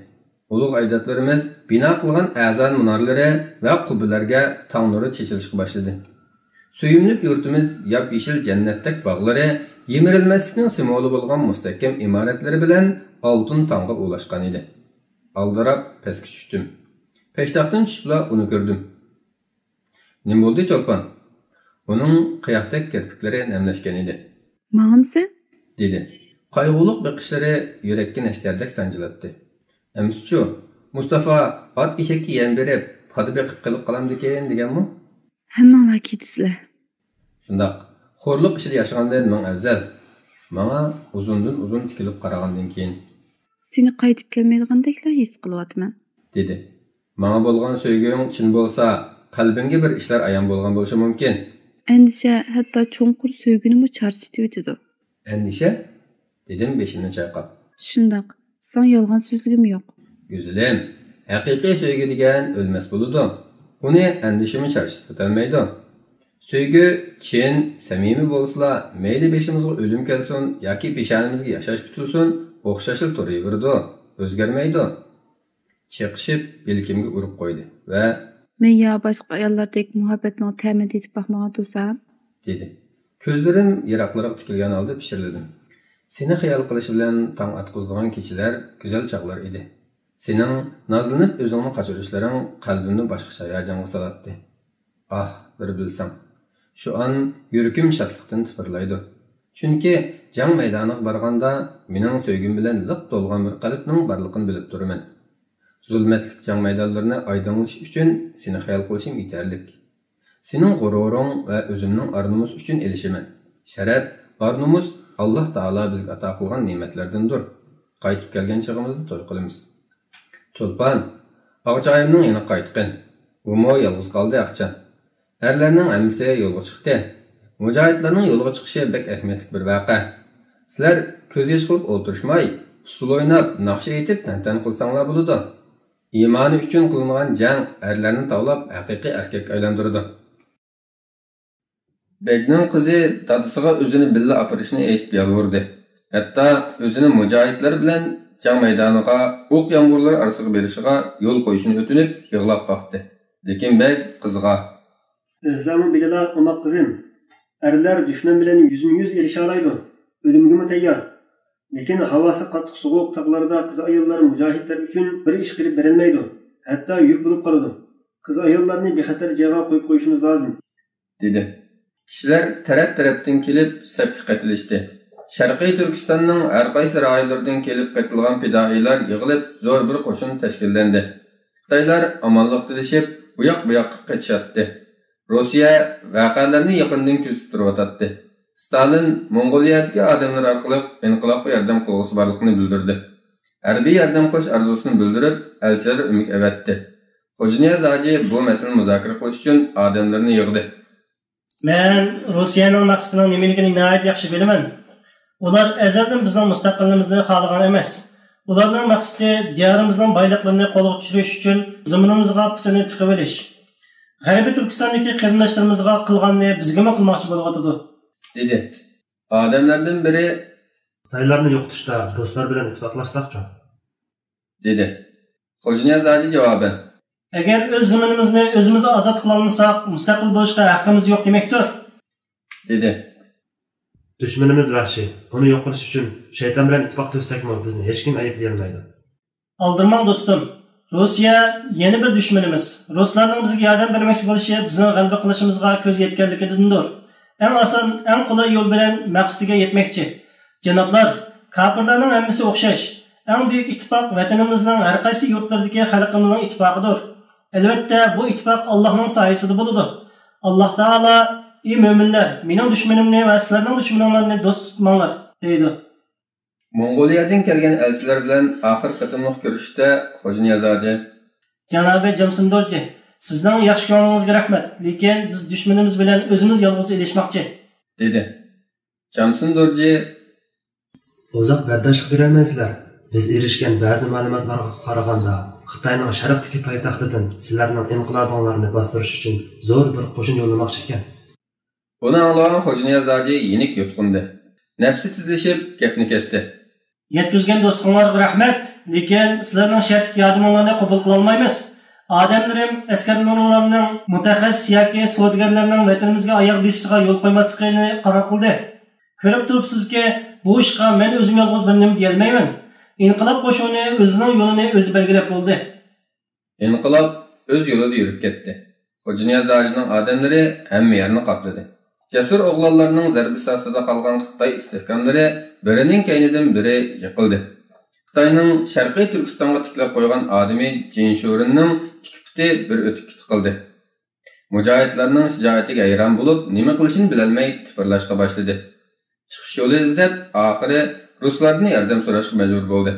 ئۇلۇغ ئەجدادلىرىمىز بىنا قىلغان ئەزان مۇنارىلىرى ۋە قۇببىلەرگە تاڭ نۇرى چېچىلىشقا باشلىدى. سۆيۈملۈك يۇرتىمىز ياپيېشىل جەننەتتەك باغلىرى، يىمىرىلمەسلىكنىڭ سىمۋولى بولغان مۇستەھكەم ئىمارەتلىرى بىلەن ئالتۇن تاڭغا ئۇلاشقانىدى. ئالدىراپ پەسكە چۈشتۈم. پەشتاقتىن چۈشۈپلا ئۇنى كۆردۈم. نېمە بولدى، چولپان؟ ئۇنىڭ قىياقتەك كىرپىكلىرى نەملەشكەن ئىدى. ماڭامسەن؟ دېدى. قايغۇلۇق بېقىشلىرى يۈرەككە نەشتەردەك سانجىلاتتى. ئەمىسىچۇ، مۇستافا ئات ئېشەككە يەم بېرىپ، پادا بېقىپ قېلىپ قالامدىكىن دېگەنمۇ؟ ھەممىڭلار كېتىسىلەر. شۇنداق. خورلۇق ئىچىدە ياشىغاندىن مىڭ ئەۋزەل. ماڭا ئۇزۇندىن ئۇزۇن تىكىلىپ قارىغاندىن كېيىن. سېنى قايتىپ كەلمەيدىغاندەكلا ھېس قىلىۋاتىمەن. دېدى. ماڭا بولغان سۆيگۈڭ چىن بولسا، قەلبىڭگە بىر ئىشلار ئايان بولغان بولۇشى مۇمكىن. ئەندىشە ھەتتا چوڭقۇر سۆيگۈنىمۇ چارچىتىۋېتىدۇ. ئەندىشە؟ دېدىم بېشىمنى چايقاپ. شۇنداق، ساڭا يالغان سۆزلىگۈم يوق. گۈزىلىم، ھەقىقىي سۆيگۈ دېگەن ئۆلمەس بولىدۇ. ئۇنى ئەندىشىمۇ چارچىتىۋېتەلمەيدۇ. سۆيگۈ چىن، سەمىمىي بولسىلا، مەيلى بېشىمىزغا ئۆلۈم كەلسۇن ياكى پېشانىمىزگە ياشاش پۈتۈلسۇن، ئوخشاشلا تۇرۇۋېرىدۇ، ئۆزگەرمەيدۇ. چېقىشىپ يەلكەمگە ئۇرۇپ قويدى ۋە مەن يا باشقا ئاياللاردەك مۇھەببەتنىڭ تەمىنى تېتىپ باقمىغان تۇرسام؟ دېدى. كۆزلىرىم يىراقلىرىغا تىكىلگەن ھالدا پىچىرلىدىم. سېنى خىيال قىلىش بىلەن تاڭ ئاتقۇزىدىغان كېچىلەر گۈزەل چاغلار ئىدى. سېنىڭ نازلىنىپ ئۆزۈڭنى قاچۇرۇشلىرىڭ قەلبىمنى باشقىچە ھاياجانغا سالاتتى. ئاھ، بىر بىلسەڭ! شۇ ئان يۈرىكىم شادلىقتىن تىپىرلايدۇ. چۈنكى جەڭ مەيدانىغا بارغاندا مېنىڭ سۆيگۈم بىلەن لىق تولغان بىر قەلبنىڭ بارلىقىنى بىلىپ تۇرىمەن. زۇلمەتلىك جەڭ مەيدانلىرىنى ئايدىڭلىتىش ئۈچۈن سېنى خىيال قىلىشىم يېتەرلىك. سېنىڭ غۇرۇرۇڭ ۋە ئۆزۈمنىڭ ئار-نومۇسى ئۈچۈن ئېلىشىمەن. شەرەپ، ئار-نومۇس ئاللاھ تائالا بىزگە ئاتا قىلغان نېمەتلەردىندۇر. قايتىپ كەلگەن چېغىمىزدا توي قىلىمىز. چولپان، ئاغىچايىمنىڭ يېنىغا قايتقىن. ئۇمۇ يالغۇز قالدى ئاخچان. ئەرلەرنىڭ ھەممىسى يولغا چىقتى. مۇجاھىدلارنىڭ يولغا چىقىشى بەك ئەھمىيەتلىك بىر ۋەقە. سىلەر كۆز يېشى قىلىپ ئولتۇرۇشماي، ئۇسسۇل ئويناپ، ناخشا ئېيتىپ تەنتەنە قىلساڭلار بولىدۇ. ئىمانى ئۈچۈن قىلىنغان جەڭ ئەرلەرنى تاۋلاپ ھەقىقىي ئەركەككە ئايلاندۇرىدۇ. بەگنىڭ قىزى دادىسىغا ئۆزىنى بىللە ئاپىرىشنى ئېيتىپ يالۋۇردى. ھەتتا ئۆزىنى مۇجاھىدلار بىلەن جەڭ مەيدانىغا، ئوق يامغۇرلار ئارىسىغا بېرىشىغا يول قويۇشنى ئۆتۈنۈپ يىغلاپ باقتى. لېكىن بەگ قىزغا. ئۆزلەرمۇ بىلىلا ئوماق قىزىم. ئەرلەر دۈشمەن بىلەن يۈزمۇ يۈز ئېلىشالايدۇ. ئۆلۈمگىمۇ تەييار. لېكىن ھاۋاسى قاتتىق سوغۇق تاغلاردا قىز ئاياللار مۇجاھىدلار ئۈچۈن بىر ئىش قىلىپ بېرەلمەيدۇ. ھەتتا يۈك بولۇپ قالىدۇ. قىز ئاياللارنى بىخەتەر جايغا قويۇپ قويۇشىمىز لازىم. دېدى. كىشىلەر تەرەپ-تەرەپتىن كېلىپ سەپكە قېتىلىشتى. شەرقىي تۈركىستاننىڭ ھەر قايسى رايونلىرىدىن كېلىپ قېتىلغان پىدائىيلار يىغىلىپ زور بىر قوشۇن تەشكىللەندى. خىتايلار ئامانلىق تىلىشىپ ئۇياق-بۇياققا قېچىشاتتى. روسىيە ۋەقەلەرنى يېقىندىن كۆزىتىپ تۇرۇۋاتاتتى. ستالىن موڭغۇلىيەدىكى ئادەملىرى ئارقىلىق ئىنقىلابقا ياردەم قىلغۇسى بارلىقىنى بىلدۈردى. ھەربىي ياردەم قىلىش ئارزۇسىنى بىلدۈرۈپ ئەلچىلەر ئۆمىكى ئەۋەتتى. خوجانىياز ھاجى بۇ مەسىلىنى مۇزاكىرە قىلىش ئۈچۈن ئادەملىرىنى يىغدى. مەن روسىيەنىڭ مەقسىتىنىڭ نېمىلىكىنى ناھايىتى ياخشى بىلىمەن. ئۇلار ئەزەلدىن بىزنىڭ مۇستەقىللىقىمىزنى خالىغان ئەمەس. ئۇلارنىڭ مەقسىتى دىيارىمىزنىڭ بايلىقلىرىنى قولغا چۈشۈرۈش ئۈچۈن زېمىنىمىزغا پۇتىنى تىقىۋېلىش. غەربىي تۈركىستاندىكى قېرىنداشلىرىمىزغا قىلغاننى بىزگىمۇ قىلماقچى بولۇۋاتىدۇ. دېدى. ئادەملەردىن بىرى. خىتايلارنى يوقىتىشتا رۇسلار بىلەن ئىتتىپاقلاشساقچۇ؟ دېدى. خوجانىياز ھاجى جاۋابەن. ئەگەر ئۆز زېمىنىمىزنى ئۆزىمىز ئازاد قىلالمىساق، مۇستەقىل بولۇشقا ھەققىمىز يوق دېمەكتۇر. دېدى. دۈشمىنىمىز ۋەھشىي. ئۇنى يوق قىلىش ئۈچۈن شەيتان بىلەن ئىتتىپاق تۈزسەكمۇ، بىزنى ھېچكىم ئەيىبلىيەلمەيدۇ. ئالدىرىماڭ دوستۇم. روسىيە يەنە بىر دۈشمىنىمىز. رۇسلارنىڭ بىزگە ياردەم بەرمەكچى بولۇشى بىزنىڭ غەلىبە قىلىشىمىزغا كۆز يەتكەنلىكىدىندۇر. ئەڭ ئاسان، ئەڭ قولاي يول بىلەن مەقسىتىگە يەتمەكچى. جانابلار، كاپىرلارنىڭ ھەممىسى ئوخشاش. ئەڭ بۈيۈك ئىتتىپاق ۋەتىنىمىزنىڭ ھەر قايسى يۇرتلىرىدىكى خەلقىمىزنىڭ ئىتتىپاقىدۇر. ئەلۋەتتە، بۇ ئىتتىپاق ئاللاھنىڭ سايىسىدا بولىدۇ. ئاللاھ تائالا، ئى مۆمىنلەر، مېنىڭ دۈشمىنىمنى ۋە سىلەرنىڭ دۈشمىنىڭلارنى دوست تۇتماڭلار، دەيدۇ. موڭغۇلىيەدىن كەلگەن ئەلچىلەر بىلەن ئاخىرقى قېتىملىق كۆرۈشۈشتە خوجانىياز ھاجى. جانابى جامسىن دورجى، سىزنىڭ ياخشى كۆڭلىڭىزگە رەھمەت، لېكىن بىز دۈشمىنىمىز بىلەن ئۆزىمىز يالغۇز ئېلىشماقچى. دېدى. جامسىن دورجى. ئۇزاق بەرداشلىق بېرەلمەيسىلەر. بىز ئېرىشكەن بەزى مەلۇماتلارغا قارىغاندا، خىتاينىڭ شەرقتىكى پايتەختىدىن سىلەرنىڭ ئىنقىلابىڭلارنى باستۇرۇش ئۈچۈن زور بىر قوشۇن يوللىماقچى ئىكەن. بۇنى ئاڭلىغان خوجانىياز ھاجى يېنىك يۇتقۇندى. نەپسى تېزلىشىپ گەپنى كەستى. يەتكۈزگەن دوستلۇقۇڭلارغا رەھمەت، لېكىن سىلەرنىڭ شەرتلىك ياردىمىڭلارنى قوبۇل قىلالمايمىز. ئادەملىرىم، ئەسكەرلىرىڭلارنىڭ مۇتەخەسسىس ياكى سودىگەرلەرنىڭ ۋەتىنىمىزگە ئاياغ بېسىشىغا يول قويماسلىقىنى قارار قىلدى. كۆرۈپ تۇرۇپسىزكى، بۇ ئىشقا مەن ئۆزۈم يالغۇز بىر نېمە دېيەلمەيمەن. ئىنقىلاب قوشۇنى ئۆزىنىڭ يولىنى ئۆزى بەلگىلەپ بولدى. ئىنقىلاب ئۆز يولىدا يۈرۈپ كەتتى. خوجانىياز ھاجىنىڭ ئادەملىرى ھەممە يەرنى قاپلىدى. جەسۇر ئوغلانلارنىڭ زەربىسى ئاستىدا قالغان خىتاي ئىستىھكاملىرى بىرىنىڭ كەينىدىن بىرى يىقىلدى. خىتاينىڭ شەرقىي تۈركىستانغا تىكلەپ قويغان ئادىمى جىن شورېننىڭ ئىككى پۇتى بىر ئۆتۈككە تىقىلدى. مۇجاھىدلارنىڭ شىجائىتىگە ھەيران بولۇپ، نېمە قىلىشىنى بىلەلمەي تىپىرلاشقا باشلىدى. چىقىش يولى ئىزدەپ، ئاخىرى رۇسلاردىن ياردەم سوراشقا مەجبۇر بولدى.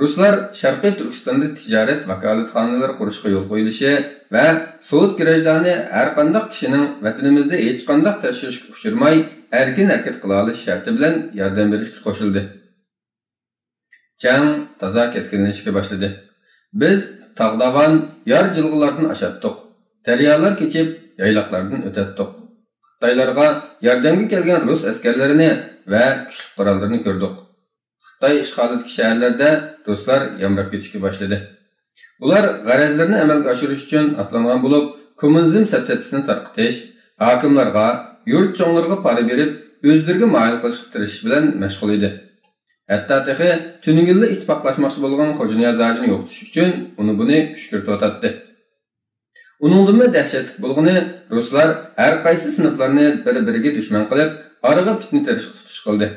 رۇسلار شەرقىي تۈركىستاندا تىجارەت ۋاكالەتخانىلىرى قۇرۇشقا يول قويۇلۇشى ۋە سوۋېت گراژدانى ھەرقانداق كىشىنىڭ ۋەتىنىمىزدە ھېچقانداق تەكشۈرۈشكە ئۇچرىماي، ئەركىن ھەرىكەت قىلالىشى شەرتى بىلەن ياردەم بېرىشكە قوشۇلدى. جەڭ تازا كەسكىنلىشىشكە باشلىدى. بىز تاغ-داۋان، يار جىلغىلاردىن ئاشاتتۇق. دەريالار كېچىپ، يايلاقلاردىن ئۆتەتتۇق. خىتايلارغا ياردەمگە كەلگەن رۇس ئەسكەرلىرىنى ۋە كۈچلۈك قوراللىرىنى كۆردۇق. خىتاي ئىشغالىدىكى شەھەرلەردە رۇسلار يامراپ كېتىشكە باشلىدى. ئۇلار غەرەزلىرىنى ئەمەلگە ئاشۇرۇش ئۈچۈن ئاتلانغان بولۇپ، كوممۇنىزم سەپسەتىسىنى تارقىتىش، ھاكىملارغا، يۇرت چوڭلىرىغا پارا بېرىپ، ئۆزلىرىگە مايىل قىلىشقا تىرىشىش بىلەن مەشغۇل ئىدى. ھەتتا تېخى تۈنۈگۈنلا ئىتتىپاقلاشماقچى بولغان خوجانىياز ھاجىنى يوقىتىش ئۈچۈن ئۇنى بۇنى كۈشكۈرتۈۋاتاتتى. ئۇنىڭدىنمۇ دەھشەتلىك بولغىنى، رۇسلار ھەر قايسى سىنىپلارنى بىر-بىرىگە دۈشمەن قىلىپ، ئارىغا پىتنە تېرىشقا تۇتۇش قىلدى.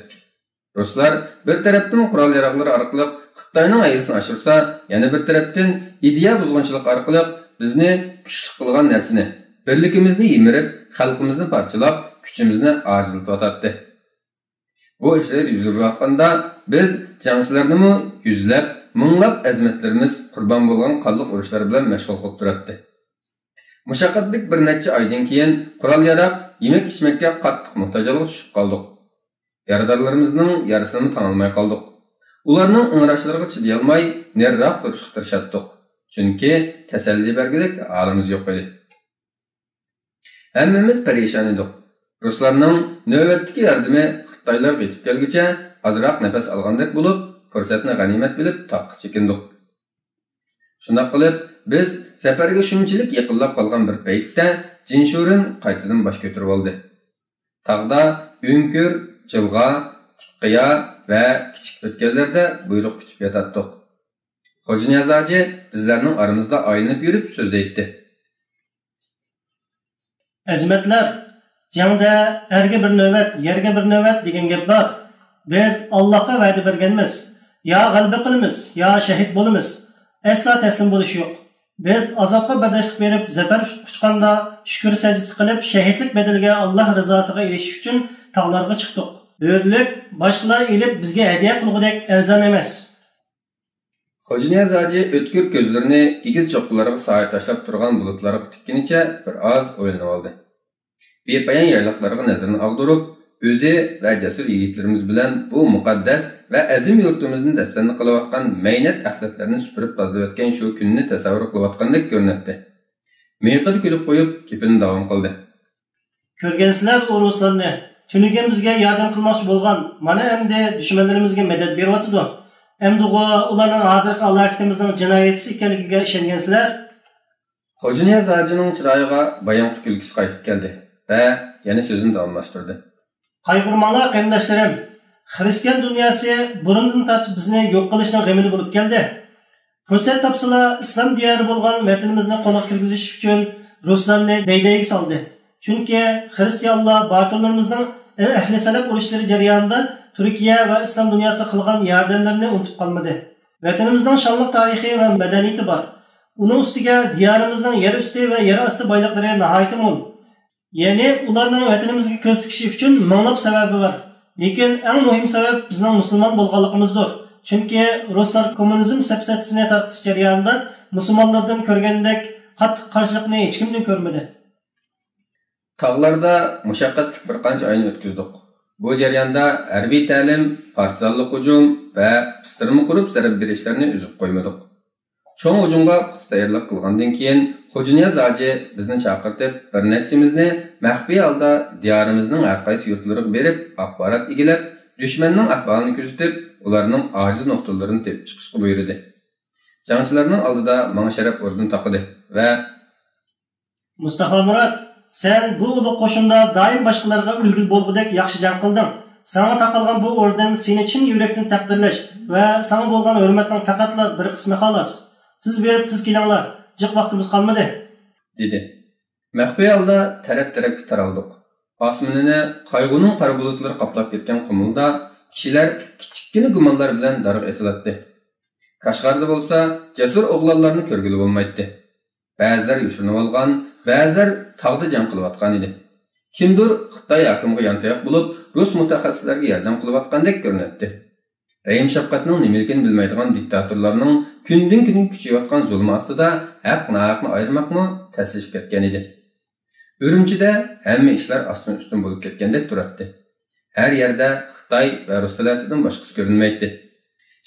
رۇسلار بىر تەرەپتىن قورال ياراغلىرى ئارقىلىق خىتاينىڭ ھەيۋىسىنى ئاشۇرسا، يەنە بىر تەرەپتىن ئىدىيە بۇزغۇنچىلىقى ئارقىلىق بىزنى كۈچلۈك قىلغان نەرسىنى، بىرلىكىمىزنى يىمىرىپ، خەلقىمىزنى پارچىلاپ، كۈچىمىزنى ئاجىزلىتىۋاتاتتى. بۇ ئىشلار يۈز بېرىۋاتقاندا، بىز جەڭچىلەرنىمۇ يۈزلەپ، مىڭلاپ ئەزىمەتلىرىمىز قۇربان بولغان قانلىق ئۇرۇشلار بىلەن مەشغۇل قىلىپ تۇراتتى. مۇشەققەتلىك بىر نەچچە ئايدىن كېيىن قورال-ياراغ، يېمەك-ئىچمەككە قاتتىق موھتاج ھالغا چۈشۈپ قالدۇق. يارىدارلىرىمىزنىڭ يارىسىنىمۇ تاڭالماي قالدۇق. ئۇلارنىڭ ئىڭراشلىرىغا چىدىيالماي، نېرىراق تۇرۇشقا تىرىشاتتۇق. چۈنكى تەسەللى بەرگۈدەك ھالىمىز يوق ئىدى. ھەممىمىز پەرىشان ئىدۇق. رۇسلارنىڭ نۆۋەتتىكى ياردىمى خىتايلارغا يېتىپ كەلگۈچە ئازراق نەپەس ئالغاندەك بولۇپ، پۇرسەتنى غەنىيمەت بىلىپ تاغقا چېكىندۇق. شۇنداق قىلىپ، بىز سەپەرگە شۇنچىلىك يېقىنلاپ قالغان بىر پەيتتە جىنشۇرېن قايتىدىن باش كۆتۈرۈۋالدى. تاغدا ئۆڭكۈر، جىلغا، تىك قىيا ۋە كىچىك ئۆتكەللەردە بۇيرۇق كۈتۈپ ياتاتتۇق. خوجانىياز ھاجى بىزلەرنىڭ ئارىمىزدا ئايلىنىپ يۈرۈپ سۆزلەيتتى. ئەزىمەتلەر، جەڭدە «ئەرگە بىر نۆۋەت، يەرگە بىر نۆۋەت» دېگەن گەپ بار. بىز ئاللاھقا ۋەدە بەرگەنمىز، يا غەلىبە قىلىمىز، يا شەھىت بولىمىز. ئەسلا تەسلىم بولۇش يوق. بىز ئازابقا بەرداشلىق بېرىپ زەپەر قۇچقاندا، شۈكۈر سەجدىسى قىلىپ، شەھىتلىك بەدىلىگە ئاللاھ رىزاسىغا ئېرىشىش ئۈچۈن تاغلارغا چىقتۇق. ھۆرلۈك باشقىلار ئېلىپ بىزگە ھەدىيە قىلغۇدەك ئەرزان ئەمەس. خوجانىياز ھاجى ئۆتكۈر كۆزلىرىنى ئېگىز چوققىلارغا سايە تاشلاپ تۇرغان بۇلۇتلارغا تىككىنىچە بىر ئاز ئويلىنىۋالدى. بىپايان يايلاقلارغا نەزىرىنى ئاغدۇرۇپ، ئۆزى ۋە جەسۇر يىگىتلىرىمىز بىلەن بۇ مۇقەددەس ۋە ئەزىم يۇرتىمىزنى دەپسەندە قىلىۋاتقان مەينەت ئەخلەتلەرنى سۈپۈرۈپ تازىلىۋەتكەن شۇ كۈننى تەسەۋۋۇر قىلىۋاتقاندەك كۆرۈنەتتى. مىيىقىدا كۈلۈپ قويۇپ، گېپىنى داۋام قىلدى. كۆرگەنسىلەر ئۇ رۇسلارنى، تۈنۈگۈن بىزگە ياردەم قىلماقچى بولغان، مانا ئەمدى دۈشمەنلىرىمىزگە مەدەت بېرىۋاتىدۇ. ئەمدىغۇ ئۇلارنىڭ ھازىرقى ھالاكىتىمىزنىڭ جىنايەتچىسى ئىكەنلىكىگە ئىشەنگەنسىلەر؟ خوجانىياز ھاجىنىڭ چىرايىغا بايامقى كۈلكىسى قايتىپ كەلدى ۋە يەنە سۆزىنى داۋاملاشتۇردى. قايغۇرماڭلار، قېرىنداشلىرىم! خىرىستىيان دۇنياسى بۇرۇندىن تارتىپ بىزنى يوق قىلىشنىڭ غېمىدە بولۇپ كەلدى. پۇرسەت تاپسىلا، ئىسلام دىيارى بولغان ۋەتىنىمىزنى قولغا كىرگۈزۈش ئۈچۈن رۇسلارنى دەيدەيگە سالدى. چۈنكى خىرىستىيانلار باتۇرلىرىمىزنىڭ ئەھلى سەلەف ئۇرۇشلىرى جەريانىدا تۈركىيە ۋە ئىسلام دۇنياسىغا قىلغان ياردەملىرىنى ئۇنتۇپ قالمىدى. ۋەتىنىمىزنىڭ شانلىق تارىخى ۋە مەدەنىيىتى بار. ئۇنىڭ ئۈستىگە دىيارىمىزنىڭ يەر ئۈستى ۋە يەر ئاستى بايلىقلىرى ناھايىتى مول. يەنى ئۇلارنىڭ ۋەتىنىمىزگە كۆز تىكىشى ئۈچۈن مىڭلاپ سەۋەبى بار. لېكىن ئەڭ مۇھىم سەۋەب بىزنىڭ مۇسۇلمان بولغانلىقىمىزدۇر. چۈنكى رۇسلار كوممۇنىزم سەپسەتىسىنى تارقىتىش جەريانىدا مۇسۇلمانلاردىن كۆرگەندەك قاتتىق قارشىلىقنى ھېچكىمدىن كۆرمىدى. تاغلاردا مۇشەققەتلىك بىر قانچە ئاينى ئۆتكۈزدۇق. بۇ جەرياندا ھەربىي تەلىم، پارتىزانلىق ھۇجۇم ۋە پىستىرما قۇرۇپ زەربە بېرىشلەرنى ئۈزۈپ قويمىدۇق. چوڭ ھۇجۇمغا پۇختا تەييارلىق قىلغاندىن كېيىن، خوجانىياز ھاجى بىزنى چاقىرتىپ، بىر نەچچىمىزنى مەخپىي ھالدا دىيارىمىزنىڭ ھەر قايسى يۇرتلىرىغا بېرىپ، ئاخبارات ئىگىلەپ، دۈشمەننىڭ ئەھۋالىنى كۆزىتىپ، ئۇلارنىڭ ئاجىز نۇقتىلىرىنى تېپىپ چىقىشقا بۇيرۇدى. جەڭچىلەرنىڭ ئالدىدا ماڭا شەرەپ ئوردېنى تاقىدى ۋە مۇستافا مۇرات، سەن بۇ ئۇلۇغ قوشۇندا دائىم باشقىلارغا ئۈلگە بولغۇدەك ياخشى جەڭ قىلدىڭ. ساڭا تاقالغان بۇ ئوردېن سېنى چىن يۈرەكتىن تەقدىرلەش ۋە ساڭا بولغان ھۆرمەتنىڭ پەقەتلا بىر قىسمى خالاس. تېز بېرىپ تېز كېلىڭلار، جىق ۋاقتىمىز قالمىدى. دېدى. مەخپىي ھالدا تەرەپ-تەرەپكە تارالدۇق. ئاسمىنىنى قايغۇنىڭ قارا بۇلۇتلىرى قاپلاپ كەتكەن قۇمۇلدا كىشىلەر كىچىككىنە گۇمانلار بىلەن دارغا ئېسىلاتتى. كاشغاردا بولسا جەسۇر ئوغلانلارنى كۆرگىلى بولمايتتى. بەزىلەر يوشۇرۇنۇۋالغان، بەزىلەر تاغدا جەڭ قىلىۋاتقان ئىدى. كىمدۇر خىتاي ھاكىمىغا يانتاياق بولۇپ، رۇس مۇتەخەسسىسلەرگە ياردەم قىلىۋاتقاندەك كۆرۈنەتتى. رەھىم-شەپقەتنىڭ نېمىلىكىنى بىلمەيدىغان دىكتاتورلارنىڭ كۈندىن-كۈنگە كۈچىيىۋاتقان زۇلمى ئاستىدا ھەق-ناھەقنى ئايرىماقمۇ تەسلىشىپ كەتكەن ئىدى. ئۈرۈمچىدە ھەممە ئىشلار ئاستىن-ئۈستۈن بولۇپ كەتكەندەك تۇراتتى. ھەر يەردە خىتاي ۋە رۇس تەلەتىدىن باشقىسى كۆرۈنمەيتتى.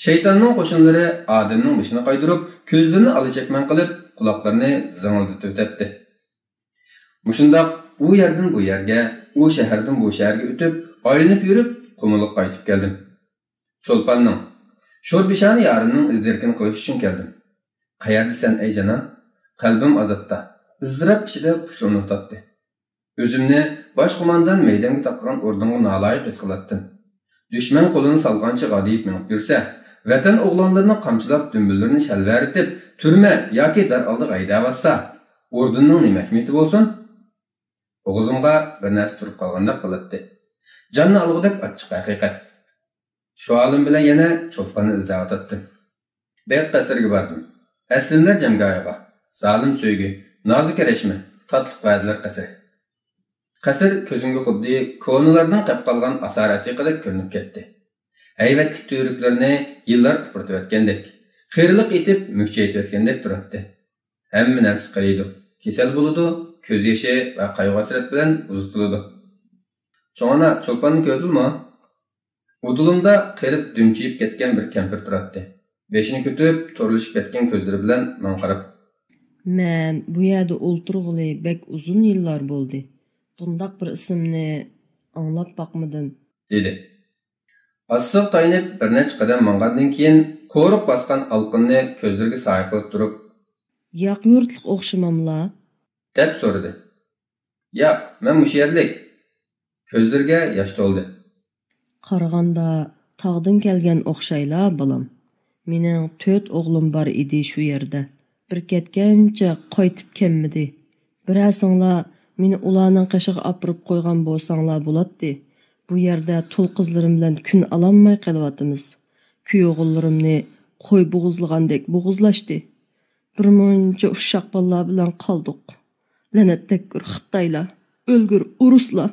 شەيتاننىڭ قوشۇنلىرى ئادەمنىڭ بېشىنى قايدۇرۇپ، كۆزلىرىنى ئالا-چەكمەن قىلىپ، قۇلاقلىرىنى زىڭىلدىتىۋېتەتتى. مۇشۇنداق ئۇ يەردىن بۇ يەرگە، ئۇ شەھەردىن بۇ شەھەرگە ئۆتۈپ، ئايلىنىپ يۈرۈپ، قۇمۇلغا قايتىپ كەلدىم. چولپاننىڭ، شورپىشانە يارىمنىڭ ئىز-دېرىكىنى قىلىش ئۈچۈن كەلدىم. قەيەردىسەن، ئەي جانان؟ قەلبىم ئازابتا، ئىزتىراپ ئىچىدە پۇشۇلۇۋاتاتتى. ئۆزۈمنى باش قوماندان مەيدەمگە تاقىغان ئوردىنغا نالايىق ھېس قىلاتتىم. دۈشمەن قولىنى سالغانچە غادىيىپ مېڭىپ يۈرسە، ۋەتەن ئوغلانلىرىنى قامچىلاپ، دۈمبىلىرىنى شەلۋەرىتىپ، تۈرمە ياكى دار ئالدىغا ھەيدەۋاتسا، ئوردېننىڭ نېمە ئەھمىيىتى بولسۇن؟ بوغۇزۇمغا بىر نەرسە تۇرۇپ قالغاندەك قىلاتتى. جاننى ئالغۇدەك ئاچچىق ھەقىقەت. شۇ ئالىم بىلەن يەنە چولپاننى ئىزدەۋاتاتتىم. بېقى قەسىرگە باردىم. ئەسلىمىلەر جەڭگاھىغا. زالىم سۆيگۈ، نازۇك رەشمە، تاتلىق ۋەدىلەر قەسرى. قەسىر كۆزۈمگە خۇددى كونىلارنىڭ قەپ قالغان ئاسارە ئەتىقىدەك كۆرۈنۈپ كەتتى. ھەيۋەتلىك تۈۋرۈكلىرىنى يىللار ئۇپرىتىۋەتكەندەك، قېرىلىق ئېتىپ مۈكچەيتىۋەتكەندەك تۇراتتى. ھەممە نەرسە قېرىيدۇ، كېسەل بولىدۇ، كۆز يېشى ۋە قايغۇ-ھەسرەت بىلەن ئۇزىتىلىدۇ. شۇڭا ئانا، چولپاننى كۆردۈڭمۇ؟ ئۇدۇلۇمدا قېرىپ دۈمچىيىپ كەتكەن بىر كەمپىر تۇراتتى. بېشىنى كۆتۈرۈپ، تورلىشىپ كەتكەن كۆزلىرى بىلەن ماڭا قاراپ. مەن بۇ يەردە ئولتۇرغىلى بەك ئۇزۇن يىللار بولدى. بۇنداق بىر ئىسىمنى ئاڭلاپ باقمىدىم. دېدى. ئاستىغا تايىنىپ بىر نەچچە قەدەم ماڭغاندىن كېيىن، قورۇق باسقان ئالىقىنىنى كۆزلىرىگە سايە قىلىپ تۇرۇپ، ياق يۇرتلۇق ئوخشىماملا؟ دەپ سورىدى. ياق، مەن مۇشۇ يەرلىك. كۆزلىرىگە ياش تولدى. قارىغاندا تاغدىن كەلگەن ئوخشايلا، بالام. مېنىڭ تۆت ئوغلۇم بار ئىدى شۇ يەردە. بىر كەتكەنچە قايتىپ كەلمىدى. بىرەرسىڭلار مېنى ئۇلارنىڭ قېشىغا ئاپىرىپ قويغان بولساڭلار بولاتتى. بۇ يەردە تۇل قىزلىرىم بىلەن كۈن ئالالماي قېلىۋاتىمىز. كۈيئوغۇللىرىمنى قوي بوغۇزلىغاندەك بوغۇزلاشتى. بىر مۇنچە ئۇششاق بالىلار بىلەن قالدۇق. لەنەتتەككۈر خىتايلار، ئۆلگۈر ئورۇسلار.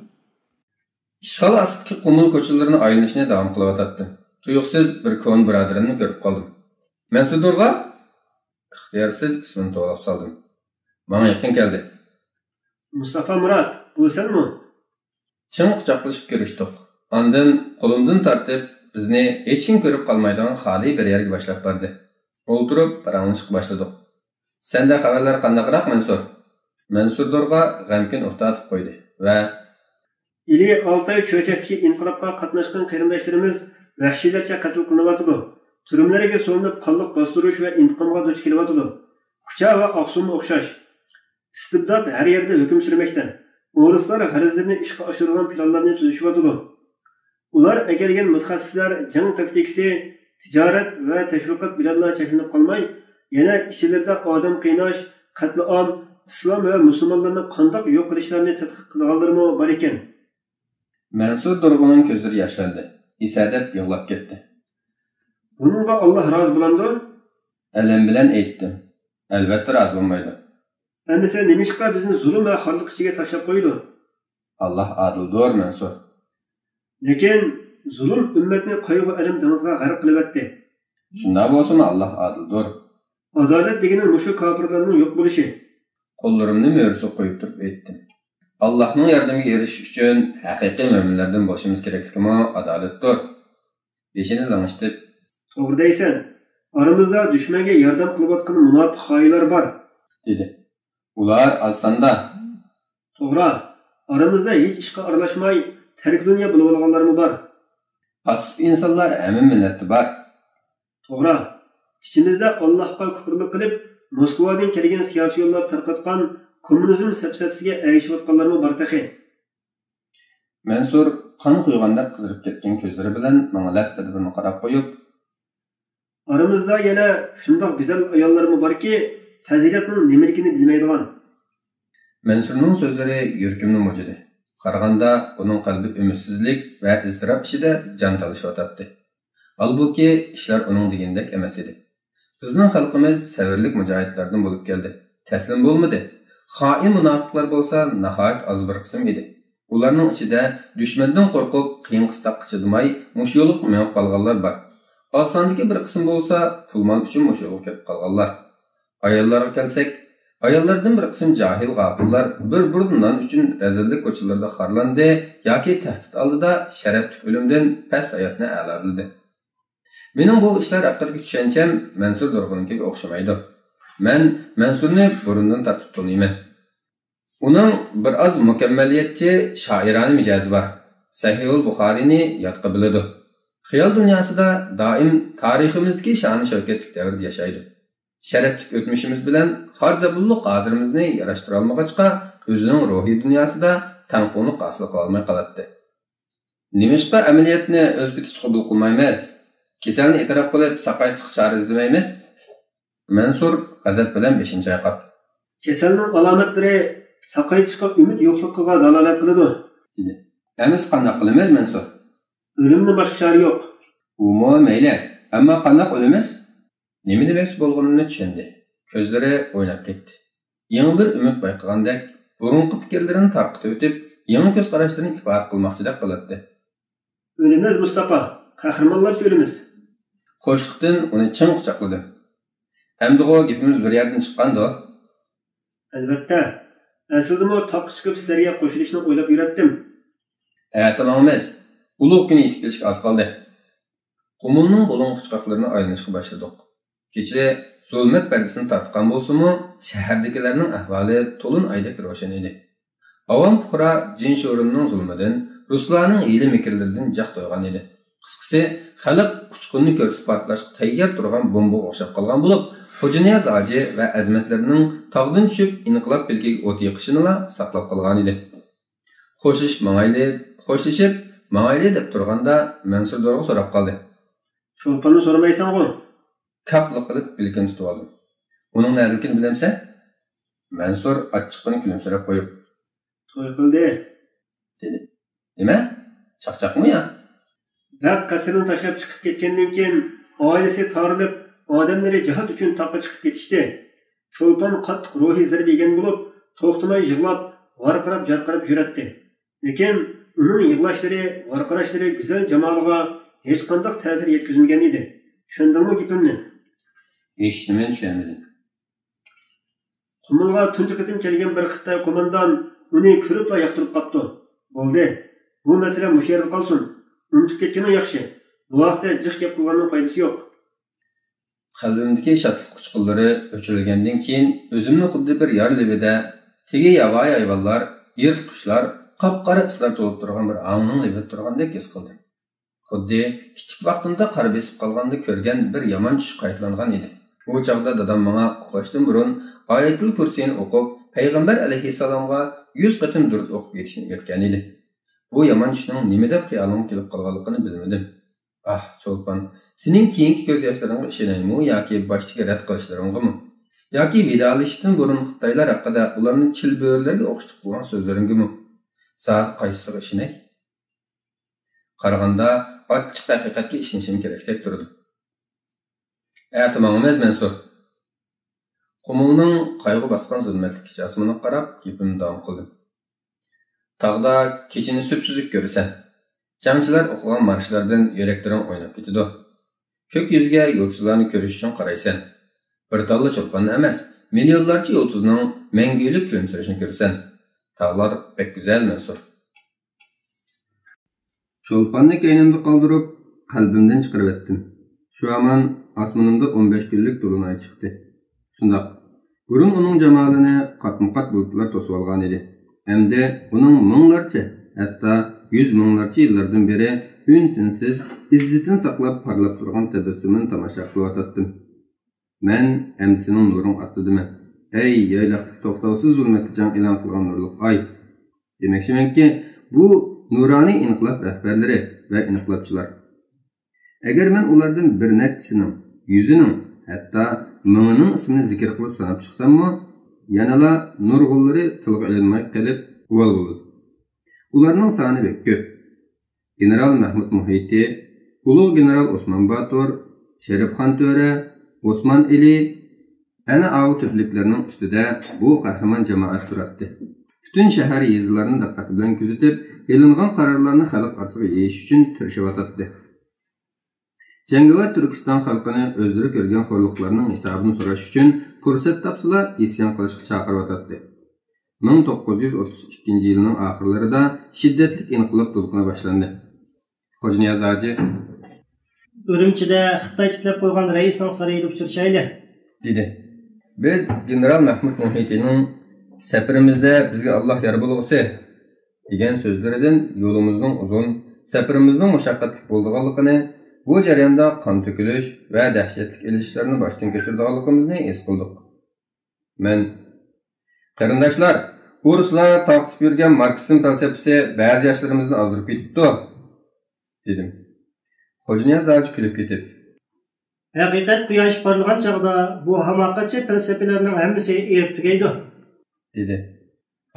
ئىشغال ئاستىدىكى قۇمۇل كوچىلىرىنى ئايلىنىشنى داۋام قىلىۋاتاتتىم. تۇيۇقسىز بىر كونا بۇرادىرىمنى كۆرۈپ قالدىم. مەنسۇردۇرغا؟ ئىختىيارسىز ئىسمىنى توۋلاپ سالدىم. ماڭا يېقىن كەلدى. مۇستافا مۇرات، بۇ سەنمۇ؟ چىڭ قۇچاقلىشىپ كۆرۈشتۇق. ئاندىن قولۇمدىن تارتىپ، بىزنى ھېچكىم كۆرۈپ قالمايدىغان خالىي بىر يەرگە باشلاپ باردى. ئولتۇرۇپ پاراڭلىشىشقا باشلىدۇق. سەندە خەۋەرلەر قانداقراق، مەنسۇر؟ مەنسۇردۇرغا غەمكىن ئۇھ تارتىپ قويدى ۋە ئىلى ئالتاي چۆچەكتىكى ئىنقىلابقا قاتناشقان قېرىنداشلىرىمىز ۋەھشىيلەرچە قەتل قىلىنىۋاتىدۇ. تۈرمىلەرگە سولىنىپ قانلىق باستۇرۇش ۋە ئىنتىقامغا دۇچ كېلىۋاتىدۇ. كۇچا ۋە ئاقسۇمغا ئوخشاش. ئىستىبدات ھەر يەردە ھۆكۈم سۈرمەكتە. ئورۇسلار غەرەزلىرىنى ئىشقا ئاشۇرىدىغان پىلانلارنى تۈزۈشۈۋاتىدۇ. ئۇلار ئەكەلگەن مۇتەخەسسىسلەر جەڭ تاكتىكىسى، تىجارەت ۋە تەشۋىقات بىلەنلا چەكلىنىپ قالماي، يەنە ئىچلىرىدە ئادەم قىيناش، قەتلىئام، ئىسلام ۋە مۇسۇلمانلارنى قانداق يوق قىلىشلارنى تەتقىق قىلىدىغانلىرىمۇ بار ئىكەن. مەنسۇر دۇرغۇننىڭ كۆزلىرى ياشلاندى. ئېسەدەپ يىغلاپ كەتتى. بۇنىڭغا ئاللاھ رازى بولامدۇ؟ ئەلەم بىلەن ئېيتتىم. ئەلۋەتتە رازى بولمايدۇ. ئەمىسە نېمىشقا بىزنى زۇلۇم ۋە خارلىق ئىچىگە تاشلاپ قويىدۇ؟ ئاللاھ ئادىلدۇر، مەنسۇر. لېكىن زۇلۇم ئۈممەتنى قايغۇ-ئەلەم دېڭىزىغا غەرق قىلىۋەتتى. شۇنداق بولسىمۇ ئاللاھ ئادىلدۇر. ئادالەت دېگىنى مۇشۇ كاپىرلارنىڭ يوق بولۇشى. قوللىرىمنى مۈرىسىگە قويۇپ تۇرۇپ ئېيتتىم. ئاللاھنىڭ ياردىمىگە ئېرىشىش ئۈچۈن ھەقىقىي مۆمىنلەردىن بولۇشىمىز كېرەكلىكىمۇ ئادالەتتۇر. بېشىنى لىڭشىتىپ. توغرا دەيسەن. ئارىمىزدا دۈشمەنگە ياردەم قىلىۋاتقان مۇناپىق خائىنلار بار. دېدى. ئۇلار ئاز ساندا. توغرا. ئارىمىزدا ھېچ ئىشقا ئارىلاشماي، تەركى دۇنيا بولۇۋالغانلارمۇ بار. پاسسىپ ئىنسانلار ھەممە مىللەتتە بار. توغرا. ئىچىمىزدە ئاللاھقا كۇپۇرلۇق قىلىپ، موسكۋادىن كەلگەن سىياسىيونلار تارقاتقان كوممۇنىزم سەپسەتىسىگە ئەگىشىۋاتقانلارمۇ بار تېخى. مەنسۇر قان قۇيغاندەك قىزىرىپ كەتكەن كۆزلىرى بىلەن ماڭا لەپپىدە بىرنى قاراپ قويۇپ، ئارىمىزدا يەنە شۇنداق گۈزەل ئاياللارمۇ باركى، پەزىلەتنىڭ نېمىلىكىنى بىلمەيدىغان. مەنسۇرنىڭ سۆزلىرى يۈرىكىمنى مۇجۇدى. قارىغاندا ئۇنىڭ قەلبى ئۈمىدسىزلىك ۋە ئىزتىراپ ئىچىدە جان تالىشىۋاتاتتى. ھالبۇكى، ئىشلار ئۇنىڭ دېگىنىدەك ئەمەس ئىدى. بىزنىڭ خەلقىمىز سەۋرلىك مۇجاھىدلاردىن بولۇپ كەلدى. تەسلىم بولمىدى. خائىن مۇناپىقلار بولسا ناھايىتى ئاز بىر قىسىم ئىدى. ئۇلارنىڭ ئىچىدە دۈشمەندىن قورقۇپ، قىيىن-قىستاققا چىدىماي، مۇشۇ يولغا مېڭىپ قالغانلار بار. ئاز ساندىكى بىر قىسىم بولسا پۇل-مال ئۈچۈن مۇشۇ يولغا كېلىپ قالغانلار. ئاياللارغا كەلسەك، ئاياللاردىن بىر قىسىم جاھىل غاپىللار بىر بۇردا نان ئۈچۈن رەزىللىك كوچىلىرىدا خارلاندى ياكى تەھدىت ئالدىدا شەرەپلىك ئۆلۈمدىن پەس ھاياتنى ئەلا بىلدى. مېنىڭ بۇ ئىشلار ھەققىدىكى چۈشەنچەم مەنسۇر دۇرغۇننىڭكىگە ئوخشىمايدۇ. مەن مەنسۇرنى بۇرۇندىن تارتىپ تونۇيمەن. ئۇنىڭ بىر ئاز مۇكەممەلىيەتچى، شائىرانە مىجەزى بار. سەھىھۇل بۇخارىنى يادقا بىلىدۇ. خىيال دۇنياسىدا دائىم تارىخىمىزدىكى شانى شەۋكەتلىك دەۋردە ياشايدۇ. شەرەپلىك ئۆتمۈشىمىز بىلەن خار زەبۇنلۇق ھازىرىمىزنى ياراشتۇرالمىغاچقا، ئۆزىنىڭ روھىي دۇنياسىدا تەڭپۇڭلۇق ھاسىل قىلالماي قالاتتى. نېمىشقا ئەمەلىيەتنى ئۆز پېتىچە قوبۇل قىلمايمىز؟ كېسەلنى ئېتىراپ قىلىپ، ساقايتىشقا چارە ئىزدىمەيمىز؟ مەنسۇر غەزەپ بىلەن بېشىنى چايقاپ. كېسەلنىڭ ئالامەتلىرى ساقايتىشقا ئۈمىد يوقلۇقىغا دالالەت قىلىدۇ. دېدى. ئەمىسە قانداق قىلىمىز، مەنسۇر؟ ئۆلۈمدىن باشقا چارە يوق. ئۇمۇ مەيلى، ئەمما قانداق ئۆلىمىز؟ نېمە دېمەكچى بولغىنىمنى چۈشەندى. كۆزلىرى ئويناپ كەتتى. يېڭى بىر ئۈمىد بايقىغاندەك، بۇرۇنقى پىكىرلىرىنى تارقىتىۋېتىپ، يېڭى كۆز قاراشلىرىنى ئىپادە قىلماقچىدەك قىلاتتى. ئۆلىمىز، مۇستاپا، قەھرىمانلارچە ئۆلىمىز. خۇشلۇقتىن ئۇنى چىڭ قۇچاقلىدىم. ئەمدىغۇ گېپىمىز بىر يەردىن چىققاندۇ؟ ئەلۋەتتە. ئەسلىدىمۇ تاغقا چىقىپ سىلەرگە قوشۇلۇشنى ئويلاپ يۈرەتتىم. ئەتە ماڭىمىز. ئۇلۇغ كۈن يېتىپ كېلىشكە ئاز قالدى. قۇمۇلنىڭ بۇلۇڭ پۇچقاقلىرىنى ئايلىنىشقا باشلىدۇق. كېچە زۇلمەت پەردىسىنى تارتقان بولسىمۇ، شەھەردىكىلەرنىڭ ئەھۋالى تولۇن ئايدەك روشەن ئىدى. ئاۋام پۇقرا جىن شورۇننىڭ زۇلمىدىن، رۇسلارنىڭ ھىيلە-مىكىرلىرىدىن جاق تويغان ئىدى. قىسقىسى، خەلق ئۇچقۇننى كۆرسە پارتلاشقا تەييار تۇرغان بومبىغا ئوخشاپ قالغان بولۇپ، خوجانىياز ھاجى ۋە ئەزىمەتلىرىنىڭ تاغدىن چۈشۈپ ئىنقىلاب پىلىكىگە ئوت يېقىشىنىلا ساقلاپ قالغانىدى. «خوشلىشىپ ماڭايلى، خوشلىشىپ ماڭايلى» دەپ تۇرغاندا، مەنسۇر دورغا سوراپ قالدى. «چولپاننى سورىمايسەنغۇ؟» كاپلا قىلىپ بىلىكىنى تۇتۇۋالدىم. «ئۇنىڭ نەدىكىنى بىلەمسەن؟» مەنسۇر ئاچچىقىدىن كۈلۈمسىرەپ قويۇپ، «توي قىلدى» دېدى. «نېمە؟ چاقچاقمۇ يا؟» «بەگ قەسرىنى تاشلاپ چىقىپ كەتكەندىن كېيىن، ئائىلىسى تارىلىپ، ئادەملىرى جىھاد ئۈچۈن تاغقا چىقىپ كېتىشتى. چولپان قاتتىق روھىي زەربە يېگەن بولۇپ، توختىماي يىغلاپ، ۋارقىراپ-جارقىراپ يۈرەتتى. لېكىن ئۇنىڭ يىغلاشلىرى، ۋارقىراشلىرى گۈزەل جامالىغا ھېچقانداق تەسىر يەتكۈزمىگەن ئىدى. چۈشەندىڭمۇ گېپىمنى؟» «ھېچنېمىنى چۈشەنمىدىم.» «قۇمۇلغا تۇنجى قېتىم كەلگەن بىر خىتاي قوماندان ئۇنى كۆرۈپلا ياقتۇرۇپ قاپتۇ. بولدى، بۇ مەسىلە مۇشۇ يەردە قالسۇن. ئۇنتۇپ كەتكىنىڭ ياخشى. بۇ ھەقتە جىق گەپ قىلغاننىڭ پايدىسى يوق.» قەلبىمدىكى شادلىق ئۇچقۇنلىرى ئۆچۈرۈلگەندىن كېيىن، ئۆزۈمنى خۇددى بىر يار لېۋىدە، تېگى ياۋايى ھايۋانلار، يىرتقۇچلار، قاپقارا ئىسلار تولۇپ تۇرغان بىر ھاڭنىڭ لېۋىدە تۇرغاندەك ھېس قىلدىم. خۇددى كىچىك ۋاقتىمدا قار بېسىپ قالغاندا كۆرگەن بىر يامان چۈش قايتىلانغان ئىدى. ئۇ چاغدا دادام ماڭا ئۇخلاشتىن بۇرۇن ئايەتۇل كۇرسىينى ئوقۇپ، پەيغەمبەر ئەلەيھىسسالامغا يۈز قېتىم دۇرۇت ئوقۇپ كېتىشنى ئۆگەتكەنىدى. بۇ يامان چۈشنىڭ نېمە دەپ خىيالىمغا كېلىپ قالغانلىقىنى بىلمىدىم. ئاھ، چولپان، سېنىڭ كېيىنكى كۆز ياشلىرىڭغا ئىشىنەيمۇ ياكى باشتىكى رەت قىلىشلىرىڭغىمۇ؟ ياكى ۋىدالىشىشتىن بۇرۇن خىتايلار ھەققىدە ئۇلارنى چىلبۆرىلەرگە ئوخشىتىپ قىلغان سۆزلىرىڭگىمۇ؟ ساڭا قايسىسىغا ئىشىنەي؟ قارىغاندا، ئاچچىق ھەقىقەتكە ئىشىنىشىم كېرەكتەك تۇرىدۇ. ئەتە ماڭىمىز، مەنسۇر. قۇمۇلنىڭ قايغۇ باسقان زۇلمەتلىك كېچە ئاسمىنىغا قاراپ، گېپىمنى داۋام قىلدىم. تاغدا كېچىنى سۈپسۈزۈك كۆرىسەن. جەڭچىلەر ئوقۇغان مارشلاردىن يۈرەكلىرىڭ ئويناپ كېتىدۇ. كۆك يۈزىگە يۇلتۇزلارنى كۆرۈش ئۈچۈن قارايسەن. بىر تاللا چولپاننى ئەمەس، مىليونلارچە يۇلتۇزنىڭ مەڭگۈلۈك كۈلۈمسىرىشىنى كۆرىسەن. تاغلار بەك گۈزەل، مەنسۇر. چولپاننى كەينىمدە قالدۇرۇپ، قەلبىمدىن چىقىرىۋەتتىم. شۇ ھامان ئاسمىنىمدا ئون بەش كۈنلۈك دولۇناي چىقتى. شۇنداق، بۇرۇن ئۇنىڭ جامالىنى قاتمۇقات بۇلۇتلار توسۇۋالغانىدى. ئەمدى ئۇنىڭ مىڭلارچە، ھەتتا يۈز مىڭلارچە يىللاردىن بېرى ئۈن-تىنسىز ئىززىتىنى ساقلاپ پارلاپ تۇرغان تەبەسسۇمىنى تاماشا قىلىۋاتاتتىم. مەن ئەمدى سېنىڭ نۇرۇڭ ئاستىدىمەن، ئەي يايلاقتىكى توختاۋسىز زۇلمەتكە جەڭ ئېلان قىلغان نۇرلۇق ئاي! دېمەكچىمەنكى، بۇ نۇرانىي ئىنقىلاب رەھبەرلىرى ۋە ئىنقىلابچىلار. ئەگەر مەن ئۇلاردىن بىر نەچچىسىنىڭ، يۈزىنىڭ، ھەتتا مىڭىنىڭ ئىسمىنى زىكىر قىلىپ ساناپ چىقساممۇ، يەنىلا نۇرغۇنلىرى تىلغا ئېلىنماي قېلىپ، گۇۋال بولىدۇ. ئۇلارنىڭ سانى بەك كۆپ. گېنېرال مەھمۇد مۇھىتى، ئۇلۇغ گېنېرال ئوسمان باتۇر، شېرىپخان تۆرە، ئوسمان ئېلى، ئەنە ئاۋۇ تۆپىلىكلەرنىڭ ئۈستىدە بۇ قەھرىمان جامائەت تۇراتتى. پۈتۈن شەھەر يېزىلارنى دىققەت بىلەن كۆزىتىپ، ئېلىنغان قارارلارنى خەلق ئارىسىغا يېيىش ئۈچۈن تىرىشىۋاتاتتى. جەڭگىۋەر تۈركىستان خەلقىنى ئۆزلىرى كۆرگەن خورلۇقلارنىڭ ھېسابىنى سوراش ئۈچۈن پۇرسەت تاپسىلا ئىسيان قىلىشقا چاقىرىۋاتاتتى. مىڭ توققۇز يۈز ئوتتۇز ئىككىنچى يىلنىڭ ئاخىرلىرىدا شىددەتلىك ئىنقىلاب دولقۇنى باشلاندى. خوجانىياز ھاجى، ئۈرۈمچىدە خىتاي تىكلەپ قويغان رەئىسنىڭ سارىيىدا ئۇچرىشايلى، دېدى. بىز گېنېرال مەھمۇد مۇھىتىنىڭ «سەپىرىمىزدە بىزگە ئاللاھ يار بولغۇسى» دېگەن سۆزلىرىدىن يولىمىزنىڭ ئۇزۇن، سەپىرىمىزنىڭ مۇشەققەتلىك بولىدىغانلىقىنى، بۇ جەرياندا قان تۆكۈلۈش ۋە دەھشەتلىك ئېلىشىشلارنى باشتىن كەچۈرىدىغانلىقىمىزنى ھېس قىلدۇق. مەن، «قېرىنداشلار، ئۇ رۇسلار تارقىتىپ يۈرگەن ماركسىزم پەلسەپىسى بەزى ياشلىرىمىزنى ئازدۇرۇپ كېتىپتۇ» دېدىم. خوجانىياز ھاجى كۈلۈپ كېتىپ، «ھەقىقەت قۇياشى پارلىغان چاغدا بۇ ھاماقەتچى پەلسەپىلەرنىڭ ھەممىسى ئېرىپ تۈگەيدۇ» دېدى.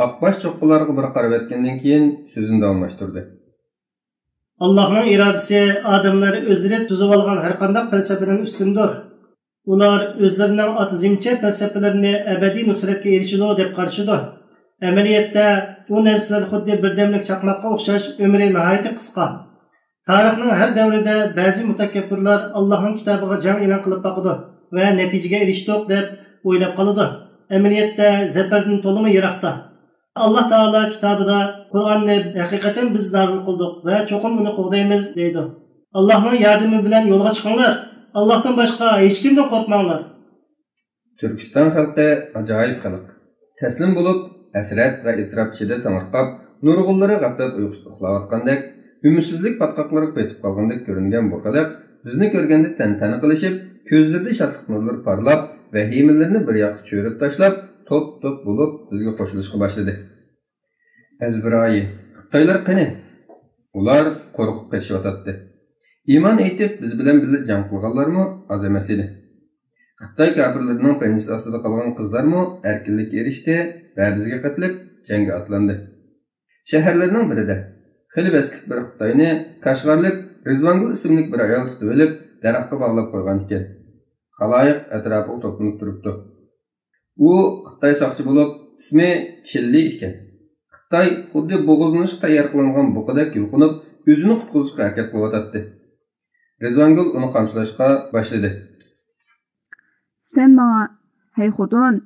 ئاقباش چوققىلارغا بىر قارىۋەتكەندىن كېيىن سۆزىنى داۋاملاشتۇردى. «ئاللاھنىڭ ئىرادىسى ئادەملەر ئۆزلىرى تۈزۈۋالغان ھەرقانداق پەلسەپىدىن ئۈستۈندۇر. ئۇلار ئۆزلىرىنىڭ ئاتىزمچە پەلسەپىلىرىنى ئەبەدىي نۇسرەتكە ئېرىشىدۇ دەپ قارىشىدۇ. ئەمەلىيەتتە ئۇ نەرسىلەر خۇددى بىردەملىك چاقماققا ئوخشاش، ئۆمرى ناھايىتى قىسقا. تارىخنىڭ ھەر دەۋرىدە بەزى مۇتەكەببىرلار ئاللاھنىڭ كىتابىغا جەڭ ئېلان قىلىپ باقىدۇ ۋە نەتىجىگە ئېرىشتۇق دەپ ئويلاپ قالىدۇ. ئەمەلىيەتتە زەپەردىن تولىمۇ يىراقتا. ئاللاھ تائالا كىتابىدا، قۇرئاننى ھەقىقەتەن بىز نازىل قىلدۇق ۋە چوقۇم ئۇنى قوغدايمىز دەيدۇ. ئاللاھنىڭ ياردىمى بىلەن يولغا چىقىڭلار. ئاللاھتىن باشقا ھېچكىمدىن قورقماڭلار. تۈركىستان خەلقى ئاجايىپ خەلق. تەسلىم بولۇپ، ھەسرەت ۋە ئىزتىراپ ئىچىدە تېڭىرقاپ، نۇرغۇنلىرى غەپلەت ئۇيقۇسىدا ئۇخلاۋاتقاندەك، ئۈمىدسىزلىك پاتقاقلىرىغا پېتىپ قالغاندەك كۆرۈنگەن بۇ خەلق بىزنى كۆرگەندە تەنتەنە قىلىشىپ، كۆزلىرىدە شادلىق نۇرلىرى پارلاپ، ۋەھىمىلىرىنى بىر ياققا چۆرۈپ تاشلاپ، توپ-توپ بولۇپ بىزگە قوشۇلۇشقا باشلىدى. ئەزبىرايى، خىتايلار قېنى؟ ئۇلار قورقۇپ قېچىشىۋاتاتتى. ئىمان ئېيتىپ، بىز بىلەن بىللە جەڭ قىلغانلارمۇ ئاز ئەمەس ئىدى. خىتاي كاپىرلىرىنىڭ پەنجىسى ئاستىدا قالغان قىزلارمۇ ئەركىنلىككە ئېرىشتى ۋە بىزگە قېتىلىپ، جەڭگە ئاتلاندى. شەھەرلىرىنىڭ بىرىدە خېلى بەستلىك بىر خىتاينى كاشغارلىق رىزۋانگۈل ئىسىملىك بىر ئايال تۇتۇۋېلىپ، دەرەخكە باغلاپ قويغانىكەن. خالايىق ئەتراپىغا توپلىنىپ تۇرۇپتۇ. ئۇ خىتاي ساقچى بولۇپ، ئىسمى چىللى ئىكەن. خىتاي خۇددى بوغۇزلىنىشقا تەييار قىلىنغان بۇقىدەك يۇلقۇنۇپ، ئۆزىنى قۇتقۇزۇشقا ھەرىكەت قىلىۋاتاتتى. رىزۋانگۈل ئۇنى قامچىلاشقا باشلىدى. سەن ماڭا، ھەي خوتۇن،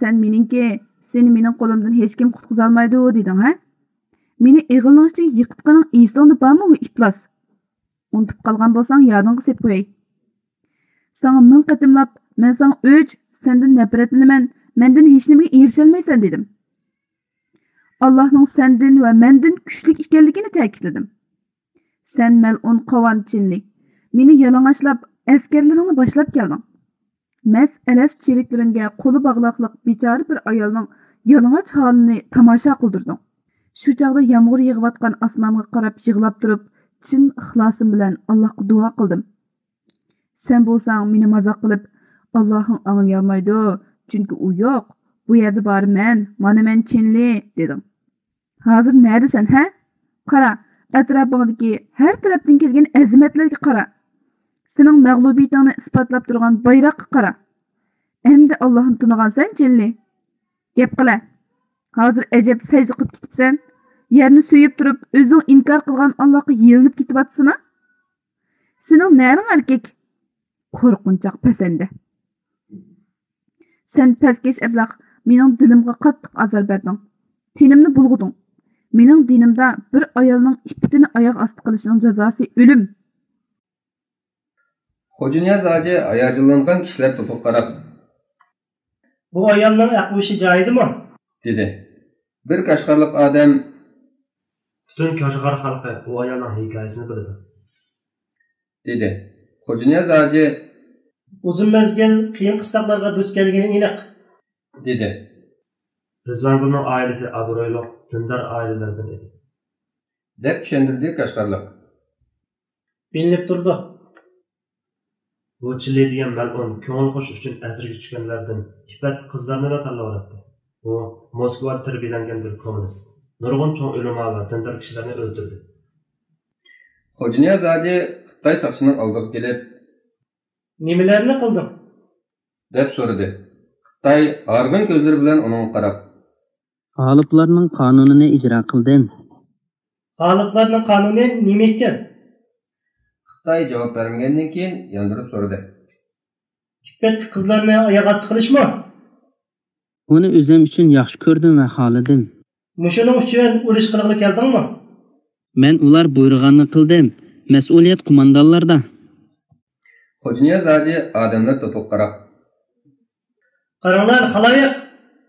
سەن مېنىڭكى، سېنى مېنىڭ قولۇمدىن ھېچكىم قۇتقۇزالمايدۇ دېدىڭ، ھە؟ مېنى ئېغىلنىڭ ئىچىگە يىقىتقىنىڭ ئېسىڭدە بارمۇ، ئۇ ئىپلاس؟ ئۇنتۇپ قالغان بولساڭ يادىڭغا سېلىپ قوياي. ساڭا مىڭ قېتىملاپ، مەن ساڭا ئۆچ، سەندىن نەپرەتلىنىمەن، مەندىن ھېچنېمىگە ئېرىشەلمەيسەن دېدىم. ئاللاھنىڭ سەندىن ۋە مەندىن كۈچلۈك ئىكەنلىكىنى تەكىتلىدىم. سەن مەلئۇن قاۋان چىنلى، مېنى يالىڭاچلاپ، ئەسكەرلىرىڭنى باشلاپ كەلدىڭ. مەس-ئەلەس چېرىكلىرىڭگە قولى باغلاقلىق بىچارە بىر ئايالنىڭ يالىڭاچ ھالىنى تاماشا قىلدۇردۇڭ. شۇ چاغدا يامغۇر يېغىۋاتقان ئاسمانغا قاراپ يىغلاپ تۇرۇپ، چىن ئىخلاسىم بىلەن ئاللاھقا دۇئا قىلدىم. سەن بولساڭ مېنى مازاق قىلىپ، «ئاللاھىڭ ئاڭلىيالمايدۇ، چۈنكى ئۇ يوق، بۇ يەردە بارى مەن، مانا مەن چىنلى» دېدىڭ. ھازىر نەدىسەن، ھە؟ قارا، ئەتراپىڭدىكى ھەر تەرەپتىن كەلگەن ئەزىمەتلەرگە قارا. سېنىڭ مەغلۇبىيىتىڭنى ئىسپاتلاپ تۇرغان بايراققا قارا. ئەمدى ئاللاھنى تونۇغانسەن، چىنلى؟ گەپ قىلە. ھازىر ئەجەب سەجدە قىلىپ كېتىپسەن. يەرنى سۆيۈپ تۇرۇپ، ئۆزۈڭ ئىنكار قىلغان ئاللاھقا يېلىنىپ كېتىۋاتىسىنا؟ سېنىڭ نەرىڭ ئەركەك؟ قورقۇنچاق پەسەندە. سەن پەسكەش ئەبلەخ، مېنىڭ دىلىمغا قاتتىق ئازار بەردىڭ. تېنىمنى بۇلغىدىڭ. مېنىڭ دىنىمدا بىر ئايالنىڭ ئىپپىتىنى ئاياغ ئاستى قىلىشنىڭ جازاسى ئۆلۈم. خوجانىياز ھاجى ھاياجانلانغان كىشىلەر توپىغا قاراپ، بۇ ئايالنىڭ ئەقلى-ھوشى جايىدىمۇ؟ دېدى. بىر كاشغارلىق ئادەم، پۈتۈن كاشغار خەلقى بۇ ئايالنىڭ ھېكايىسىنى بىلىدۇ، دېدى. خوجانىياز ھاجى، ئۇزۇن مەزگىل قىيىن قىستاقلارغا دۇچ كەلگىنى ئېنىق، دېدى. رىزۋانگۈلنىڭ ئائىلىسى ئابرۇيلۇق، دىندار ئائىلىلەردىن ئىدى، دەپ چۈشەندۈردى كاشغارلىق. بىلىنىپ تۇرىدۇ. بۇ چىللى دېگەن مەلئۇن كۆڭۈل خۇش ئۈچۈن ئەسىرگە چۈشكەنلەردىن ئىپپەتلىك قىزلارنىلا تاللاۋالاتتى. ئۇ موسكۋادا تەربىيەلەنگەن بىر كوممۇنىست. نۇرغۇن چوڭ ئۆلىما ۋە دىندار كىشىلەرنى ئۆلتۈردى. خوجانىياز ھاجى خىتاي ساقچىنىڭ ئالدىغا كېلىپ، نېمىلەرنى قىلدىڭ؟ دەپ سورىدى. خىتاي ھارغىن كۆزلىرى بىلەن ئۇنىڭغا قاراپ، غالىپلارنىڭ قانۇنىنى ئىجرا قىلدىم. غالىپلارنىڭ قانۇنى نېمە ئىكەن؟ خىتاي جاۋاب بەرمىگەندىن كېيىن ياندۇرۇپ سورىدى. ئىپپەتلىك قىزلارنى ئاياغ ئاستى قىلىشمۇ؟ ئۇنى ئۆزۈم ئۈچۈن ياخشى كۆردۈم ۋە خالىدىم. مۇشۇنىڭ ئۈچۈن ئۇرۇش قىلغىلى كەلدىڭمۇ؟ مەن ئۇلار بۇيرۇغاننى قىلدىم. مەسئۇلىيەت قوماندانلاردا. خوجانىياز ھاجى ئادەملەر توپىغا قاراپ، قاراڭلار، خالايىق،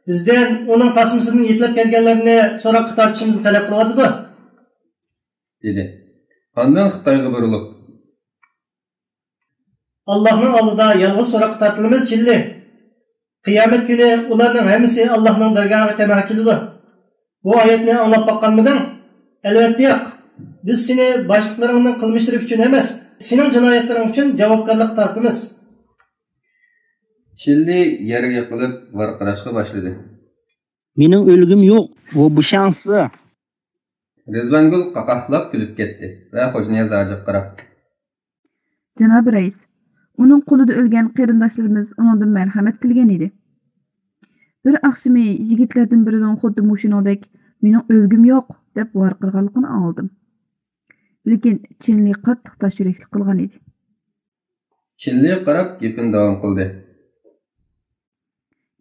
بىزدىن ئۇنىڭ تاسمىسىدىن يېتىلىپ كەلگەنلەرنى سوراققا تارتىشىمىزنى تەلەپ قىلىۋاتىدۇ، دېدى. ئاندىن خىتايغا بۇرۇلۇپ، ئاللاھنىڭ ئالدىدا يالغۇز سوراققا تارتىلىمىز، چىللى. قىيامەت كۈنى ئۇلارنىڭ ھەممىسى ئاللاھنىڭ دەرگاھىغا تەنھا كېلىدۇ. بۇ ئايەتنى ئاڭلاپ باققانمىدىڭ؟ ئەلۋەتتە ياق. بىز سېنى باشلىقلىرىڭنىڭ قىلمىشلىرى ئۈچۈن ئەمەس، سېنىڭ جىنايەتلىرىڭ ئۈچۈن جاۋابكارلىققا تارتىمىز. چىللى يەرگە يىقىلىپ ۋارقىراشقا باشلىدى. مېنىڭ ئۆلگۈم يوق، ۋو بۇشاڭسى. رىزۋانگۈل قاقاھلاپ كۈلۈپ كەتتى ۋە خوجانىياز ھاجىغا قاراپ، جانابىي رەئىس، ئۇنىڭ قولىدا ئۆلگەن قېرىنداشلىرىمىز ئۇنىڭدىن مەرھەمەت تىلىگەن ئىدى. بىر ئاخشىمى يىگىتلەردىن بىرىنىڭ خۇددى مۇشۇنىڭدەك مېنىڭ ئۆلگۈم يوق دەپ ۋارقىرىغانلىقىنى ئاڭلىدىم. لېكىن چىنلى قاتتىق تاش يۈرەكلىك قىلغان ئىدى. چىنلىغا قاراپ گېپىنى داۋام قىلدى.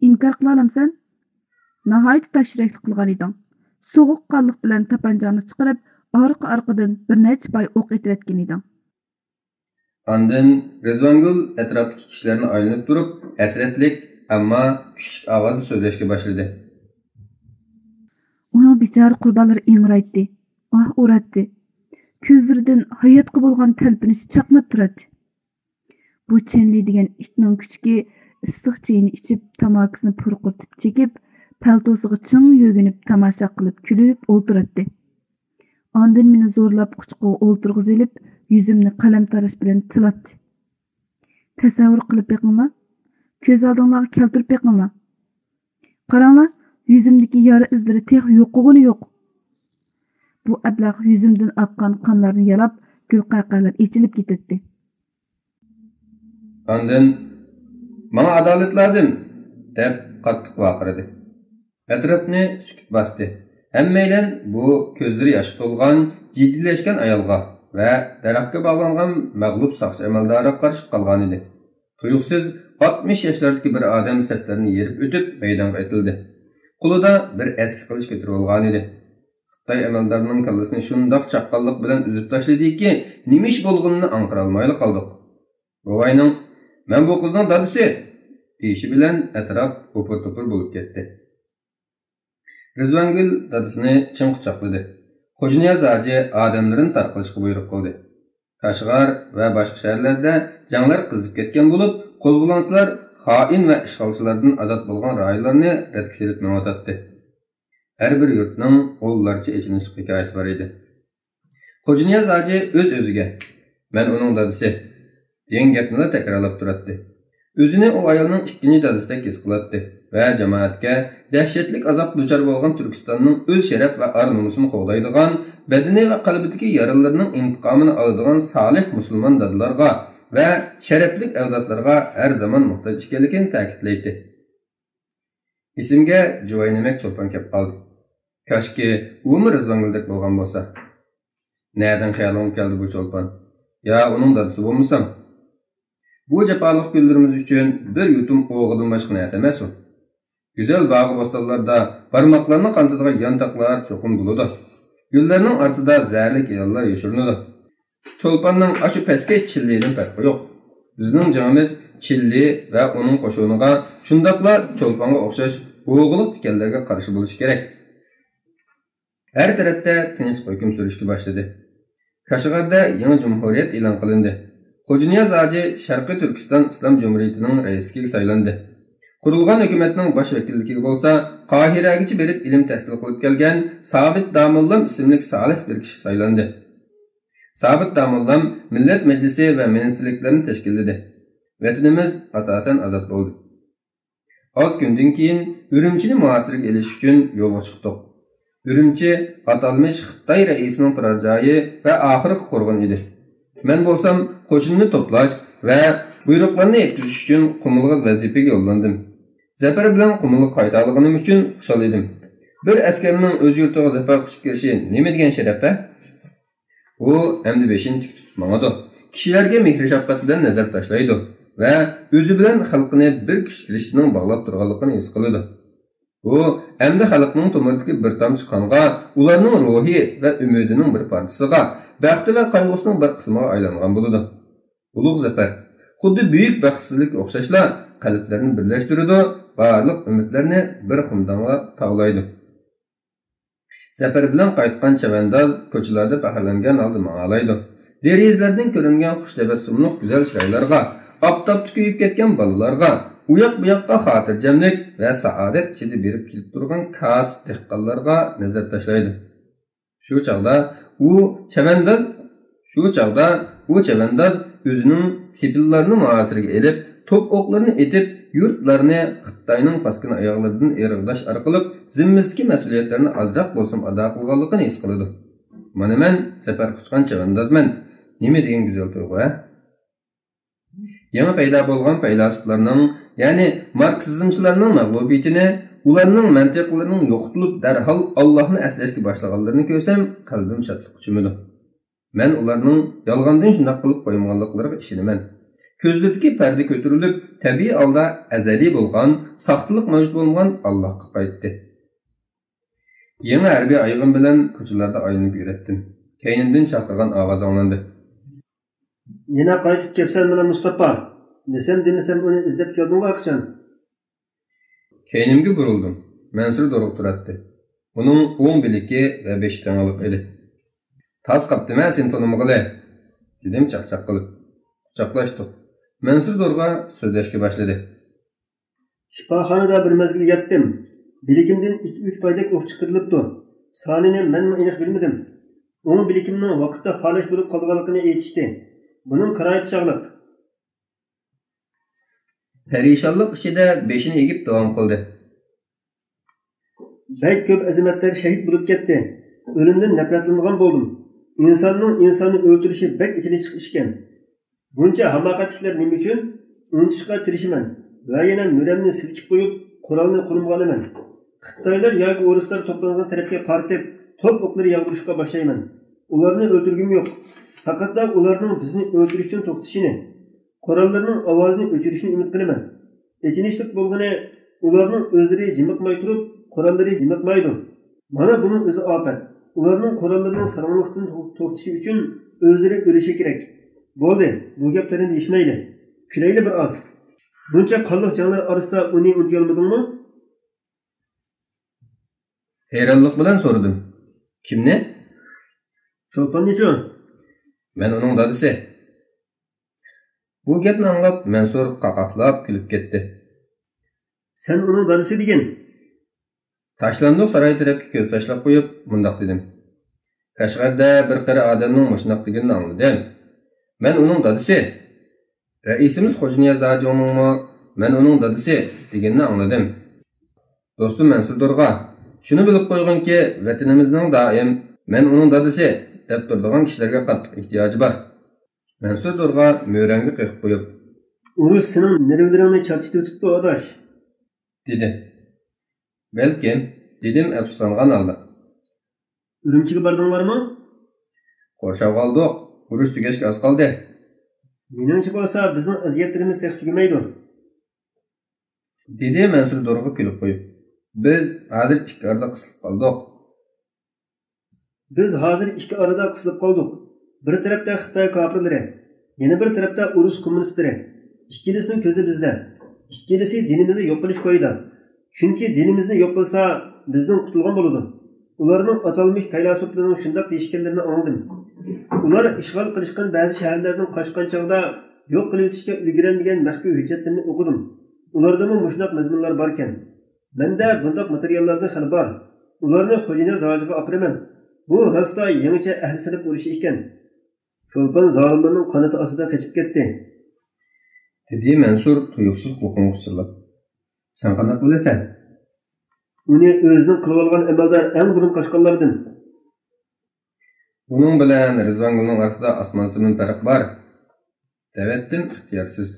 ئىنكار قىلالامسەن؟ ناھايىتى تاش يۈرەكلىك قىلغان ئىدىڭ. سوغۇق قانلىق بىلەن تاپانچاڭنى چىقىرىپ، ئارقا-ئارقىدىن بىر نەچچە پاي ئوق ئېتىۋەتكەن ئىدىڭ. ئاندىن رىزۋانگۈل ئەتراپتىكى كىشىلەرنى ئايلىنىپ تۇرۇپ، ھەسرەتلىك، ئەمما كۈچلۈك ئاۋازدا سۆزلەشكە باشلىدى. ئۇنىڭ بىچارە قۇربانلىرى ئىڭرايتتى، ئاھ ئۇراتتى. كۆزلىرىدىن ھاياتقا بولغان تەلپۈنۈش چاقناپ تۇراتتى. بۇ چېنلى دېگەن ئىتنىڭ كۈچۈكى ئىسسىق چېيىنى ئىچىپ، تاماكىسىنى پۇرقۇرتۇپ چېكىپ، پەلتوسىغا چىڭ يۆگىنىپ، تاماشا قىلىپ، كۈلۈپ ئولتۇراتتى. ئاندىن مېنى زورلاپ قۇچىقىغا ئولتۇرغۇزۇۋېلىپ، يۈزۈمنى قەلەم تاراش بىلەن سىلاتتى. تەسەۋۋۇر قىلىپ بېقىڭلار. كۆز ئالدىڭلارغا كەلتۈرۈپ بېقىڭلار. قاراڭلار، يۈزۈمدىكى يارا ئىزلىرى تېخى يوقىغىنى يوق. بۇ ئەبلەخ يۈزۈمدىن ئاققان قانلارنى يالاپ، گۈلقەقەلەر ئېچىلىپ كېتەتتى. ئاندىن، «ماڭا ئادالەت لازىم!» دەپ قاتتىق ۋارقىرىدى. ئەتراپنى سۈكۈت باستى. ھەممەيلەن بۇ كۆزلىرى ياشقا تولغان، جىددىيلەشكەن ئايالغا ۋە دەرەخكە باغلانغان مەغلۇپ ساقچى ئەمەلدارىغا قارىشىپ قالغانىدى. تۇيۇقسىز ئاتمىش ياشلاردىكى بىر ئادەم سەپلەرنى يېرىپ ئۆتۈپ مەيدانغا ئېتىلدى. قولىدا بىر ئەسكى قىلىچ كۆتۈرۈۋالغانىدى. خىتاي ئەمەلدارىنىڭ كاللىسىنى شۇنداق چاققانلىق بىلەن ئۈزۈپ تاشلىدىكى، نېمە ئىش بولغىنىنى ئاڭقىرالمايلا قالدۇق. بوۋاينىڭ، «مەن بۇ قىزنىڭ دادىسى!» دېيىشى بىلەن ئەتراپ ھوپۇر-توپۇر بولۇپ كەتتى. رىزۋانگۈل دادىسىنى چىڭ قۇچاقلىدى. خوجانىياز ھاجى ئادەملىرىنى تارقىلىشقا بۇيرۇق قىلدى. كاشغەر ۋە باشقا شەھەرلەردە جەڭلەر قىزىپ كەتكەن بولۇپ، قوزغىلاڭچىلار خائىن ۋە ئىشغالچىلاردىن ئازاد بولغان رايونلارنى رەتكە سېلىپ مېڭىۋاتاتتى. ھەر بىر يۇرتنىڭ ئۇللارچە ئېچىنىشلىق ھېكايىسى بار ئىدى. خوجانىياز ھاجى ئۆز-ئۆزىگە، «مەن ئۇنىڭ دادىسى» دېگەن گەپنىلا تەكرارلاپ تۇراتتى. ئۆزىنى ئۇ ئايالنىڭ ئىككىنچى دادىسىدەك ھېس قىلاتتى ۋە جامائەتكە دەھشەتلىك ئازابقا دۇچار بولغان تۈركىستاننىڭ ئۆز شەرەپ ۋە ئار-نومۇسىنى قوغدايدىغان، بەدىنى ۋە قەلبىدىكى يارىلىرىنىڭ ئىنتىقامىنى ئالىدىغان سالىھ مۇسۇلمان دادىلارغا ۋە شەرەپلىك ئەۋلادلارغا ھەر زامان موھتاج ئىكەنلىكىنى تەكىتلەيتتى. ئېسىمگە جۇۋاينىمەك چولپان كەپ قالدى. كاشكى ئۇمۇ رىزۋانگۈلدەك بولغان بولسا. نەدىن خىيالىڭغا كەلدى بۇ چولپان؟ يا ئۇنىڭ دادىسى بولمىسام؟ بۇ جاپالىق كۈنلىرىمىز ئۈچۈن بىر يۇتۇم ئوغىدىن باشقا نەرسە ئەمەس ئۇ. گۈزەل باغۇ بوستانلاردا بارماقلارنى قانىتىدىغان يانتاقلار چوقۇم بولىدۇ. گۈللەرنىڭ ئارىسىدا زەھەرلىك يىلانلار يوشۇرۇنىدۇ. چولپاننىڭ ئاشۇ پەسكەش چىللىدىن پەرقى يوق. بىزنىڭ جېڭىمىز چىللى ۋە ئۇنىڭ قوشۇنىغا، شۇنداقلا چولپانغا ئوخشاش ئوغىلىق تىكەنلەرگە قارشى بولۇشى كېرەك. ھەر تەرەپتە تىنچلىق ھۆكۈم سۈرۈشكە باشلىدى. كاشغەردە يېڭى جۇمھۇرىيەت ئېلان قىلىندى. خوجانىياز ھاجى شەرقىي تۈركىستان ئىسلام جۇمھۇرىيىتىنىڭ رەئىسلىكىگە سايلاندى. قۇرۇلغان ھۆكۈمەتنىڭ باش ۋەكىللىكىگە بولسا قاھىرەگىچە بېرىپ ئىلىم تەھسىل قىلىپ كەلگەن سابىت داموللام ئىسىملىك سالىھ بىر كىشى سايلاندى. سابىت داموللام مىللەت مەجلىسى ۋە مىنىستىرلىكلەرنى تەشكىللىدى. ۋەتىنىمىز ئاساسەن ئازاد بولدى. ئاز كۈندىن كېيىن ئۈرۈمچىنى مۇھاسىرىگە ئېلىش ئۈچۈن يولغا چىقتۇق. ئۈرۈمچى ئاتالمىش خىتاي رەئىسىنىڭ تۇرار جايى ۋە ئاخىرقى قورغىنى ئىدى. مەن بولسام قوشۇننى توپلاش ۋە بۇيرۇقلارنى يەتكۈزۈش ئۈچۈن قۇمۇلغا ۋەزىپىگە يوللاندىم. زەپەر بىلەن قۇمۇلغا قايتالىغىنىم ئۈچۈن خۇشال ئىدىم. بىر ئەسكەرنىڭ ئۆز يۇرتىغا زەپەر قۇچۇپ كىرىشى نېمە دېگەن شەرەپ ھە؟ ئۇ ئەمدى بېشىنى تىك تۇتۇپ ماڭىدۇ. كىشىلەرگە مېھرى شەپقەت بىلەن نەزەر تاشلايدۇ ۋە ئۆزى بىلەن خەلقىنى بىر كۈچلۈك رىشتىنىڭ باغلاپ تۇرغانلىقىنى ھېس قىلىدۇ. ئۇ ئەمدى خەلقنىڭ تومۇرىدىكى بىر تامچە قانغا، ئۇلارنىڭ روھى ۋە ئۈمىدىنىڭ بىر پارچىسىغا، بەختى ۋە قايغۇسىنىڭ بىر قىسمىغا ئايلانغان بولىدۇ. ئۇلۇغ زەپەر، خۇددى بۈيۈك بەختسىزلىككە ئوخشاشلا، قەلبلەرنى بىرلەشتۈرىدۇ، بارلىق ئۈمىدلەرنى بىر خۇمدانغا تاۋلايدۇ. زەپەر بىلەن قايتقان چەۋەنداز كوچىلاردا پەخىرلەنگەن ھالدا ماڭالايدۇ. دېرىزىلەردىن كۆرۈنگەن خۇش تەبەسسۇملۇق گۈزەل چىرايلارغا، ئاپتاپتا كۆيۈپ كەتكەن بالىلارغا، ئۇياق-بۇياققا خاتىرجەملىك ۋە سائادەت ئىچىدە بېرىپ كېلىپ تۇرغان كاسىپ دېھقانلارغا نەزەر تاشلايدۇ. شۇ چاغدا ئۇ چەۋەنداز، شۇ چاغدا ئۇ چەۋەنداز ئۆزىنىڭ سېپىللارنى مۇھاسىرىگە ئېلىپ، توپ ئوقلىرىنى ئېتىپ، يۇرتلارنى خىتاينىڭ پاسكىنا ئاياغلىرىدىن ئېرىغداش ئارقىلىق زىممىسىدىكى مەسئۇلىيەتلەرنى ئازراق بولسىمۇ ئادا قىلغانلىقىنى ھېس قىلىدۇ. مانا مەن زەپەر قۇچقان چەۋەندازمەن. نېمە دېگەن گۈزەل تۇيغۇ ھە؟ يېڭى پەيدا بولغان پەيلاسوپلارنىڭ، يەنى ماركسىزمچىلارنىڭ مەغلۇبىيىتىنى، ئۇلارنىڭ مەنتىقلىرىنىڭ يوقىتىلىپ، دەرھال ئاللاھنى ئەسلەشكە باشلىغانلىرىنى كۆرسەم، قەلبىم شادلىققا چۆمىدۇ. مەن ئۇلارنىڭ يالغاندىن شۇنداق قىلىپ قويمىغانلىقلىرىغا ئىشىنىمەن. كۆزلىرىدىكى پەردە كۆتۈرۈلۈپ، تەبىئىي ھالدا ئەزەلىي بولغان، ساختىلىق مەۋجۇت بولمىغان ئاللاھقا قايتتى. يېڭى ھەربىي ئايىغىم بىلەن كوچىلاردا ئايلىنىپ يۈرەتتىم. كەينىمدىن چاقىرغان ئاۋاز ئاڭلاندى. يەنە قايتىپ كەپسەن مانا مۇستاپا. دېسەم دېمىسەم ئۇنى ئىزدەپ كەلدىڭغۇ ئاخشام. كەينىمگە بۇرۇلدۇم. مەنسۇر دورغا تۇراتتى. ئۇنىڭ ئوڭ بىلىكى ۋە بېشى تېڭىلىق ئىدى. تاس قاپتىمەن سېنى تونۇمىغىلى، دېدىم چاقچاق قىلىپ. قۇچاقلاشتۇق. مەنسۇر دورغا سۆزلەشكە باشلىدى. شىپاخانىدا بىر مەزگىل ياتتىم. بىلىكىمدىن ئىككى-ئۈچ پايدەك ئوق چىقىرىلىپتۇ. سانىنى مەنمۇ ئېنىق بىلمىدىم. ئوڭ بىلىكىمنىڭ ۋاقىتتا پالەچ بولۇپ قالغانلىقىنى ئېيتىشتى. بۇنىڭ قارايتى چاغلىق. پەرىشانلىق ئىچىدە بېشىنى ئېگىپ داۋام قىلدى. بەك كۆپ ئەزىمەتلەر شەھىت بولۇپ كەتتى. ئۆلۈمدىن نەپرەتلىنىدىغان بولدۇم. ئىنساننىڭ ئىنساننى ئۆلتۈرۈشى بەك ئېچىنىشلىق ئىشكەن. بۇنچە ھاماقەتلىكلەر نېمە ئۈچۈن؟ ئۇنتۇشقا تىرىشىمەن ۋە يەنە مۈرەمنى سىلكىپ قويۇپ، قورالنى قولۇمغا ئالىمەن. خىتايلار ياكى ئورۇسلار توپلانغان تەرەپكە قارىتىپ، توپ ئوقلىرى ياغدۇرۇشقا باشلايمەن. ئۇلارنى ئۆلتۈرگۈم يوق. پەقەتلا ئۇلارنىڭ بىزنى ئۆلتۈرۈشتىن توختىشىنى، قوراللىرىنىڭ ئاۋازىنى ئۆچۈرۈشىنى ئۈمىد قىلىمەن. ئېچىنىشلىق بولغىنى، ئۇلارنىڭ ئۆزلىرى جىمىقماي تۇرۇپ، قوراللىرى جىمىقمايدۇ. مانا بۇنىڭ ئۆزى ئاپەت. ئۇلارنىڭ قوراللىرىنىڭ ساراڭلىقتىن تو-، توختىشى ئۈچۈن ئۆزلىرى ئۆلۈشى كېرەك. بولدى، بۇ گەپلەرنى دېيىشمەيلى. كۈلەيلى بىر ئاز. بۇنچە قانلىق جەڭلەر ئارىسىدا ئۇنى ئۇنتۇيالمىدىڭمۇ؟ ھەيرانلىق بىلەن سورىدىم. كىمنى؟ چولپاننىچۇ؟ مەن ئۇنىڭ دادىسى. بۇ گەپنى ئاڭلاپ مەنسۇر قاقاقلاپ كۈلۈپ كەتتى. سەن ئۇنىڭ دادىسى دېگىن. تاشلاندۇق ساراي تەرەپكە كۆز تاشلاپ قويۇپ مۇنداق دېدىم. قەشقەردە بىر قېرى ئادەمنىڭ مۇشۇنداق دېگىنىنى ئاڭلىدىم. مەن ئۇنىڭ دادىسى. رەئىسىمىز خوجانىياز ھاجىڭنىڭمۇ مەن ئۇنىڭ دادىسى دېگىنىنى ئاڭلىدىم. دوستۇم مەنسۇر دورغا، شۇنى بىلىپ قويغىنكى، ۋەتىنىمىزنىڭ دائىم مەن ئۇنىڭ دادىسى دەپ تۇرىدىغان كىشىلەرگە قاتتىق ئېھتىياجى بار. مەنسۇر دورغا مۈرەڭگە قېقىپ قويۇپ. ئۇرۇش سېنىڭ نېرۋىلىرىڭنى چارچىتىۋېتىپتۇ، ئاداش. دېدى. بەلكىم، دېدىم ئەپسۇسلانغان ھالدا. ئۈرۈمچىگە باردىڭلارمۇ؟ قورشاۋغا ئالدۇق. ئۇرۇش تۈگەشكە ئاز قالدى. مېنىڭچە بولسا بىزنىڭ ئەزىيەتلىرىمىز تېخى تۈگىمەيدۇ. دېدى مەنسۇر دورغا كۈلۈپ قويۇپ. بىز ھازىر ئىككى ئارىدا قىسىلىپ قالدۇق. بىز ھازىر ئىككى ئارىدا قىسىلىپ قالدۇق. بىر تەرەپتە خىتاي كاپىرلىرى، يەنە بىر تەرەپتە ئۇرۇس كوممۇنىستلىرى. ئىككىلىسىنىڭ كۆزى بىزدە. ئىككىلىسى دىنىمىزنى يوق قىلىش كويىدا. چۈنكى دىنىمىزنى يوق قىلسا، بىزدىن قۇتۇلغان بولىدۇ. ئۇلارنىڭ ئاتالمىش پەيلاسوپلىرىنىڭ شۇنداق دېيىشكەنلىرىنى ئاڭلىدىم. ئۇلار ئىشغال قىلىشقان بەزى شەھەرلەردىن قاچقان چاغدا يوق قىلىۋېتىشكە ئۈلگۈرەلمىگەن مەخپىي ھۆججەتلىرىنى ئوقۇدۇم. ئۇلاردىمۇ مۇشۇنداق مەزمۇنلار باركەن. مەندە بۇنداق ماتېرىياللاردىن خېلى بار. ئۇلارنى خوجانىياز ھاجىغا ئاپىرىمەن. بۇ راسلا يېڭىچە ئەھلى سىنىپ ئۇرۇشى ئىكەن. چولپان زالىملارنىڭ قانىتى ئاستىدا قېچىپ كەتتى. دېدى مەنسۇر تۇيۇقسىز قۇلىقىمغا پىچىرلاپ. سەن قانداق بىلىسەن؟ ئۇنى ئۆزىنىڭ قىلىۋالغان ئەمەلدار ئەڭ بۇرۇن قاچقانلاردىن. ئۇنىڭ بىلەن رىزۋانگۈلنىڭ ئارىسىدا ئاسمان-زېمىن پەرق بار. دەۋەتتىم ئىختىيارسىز.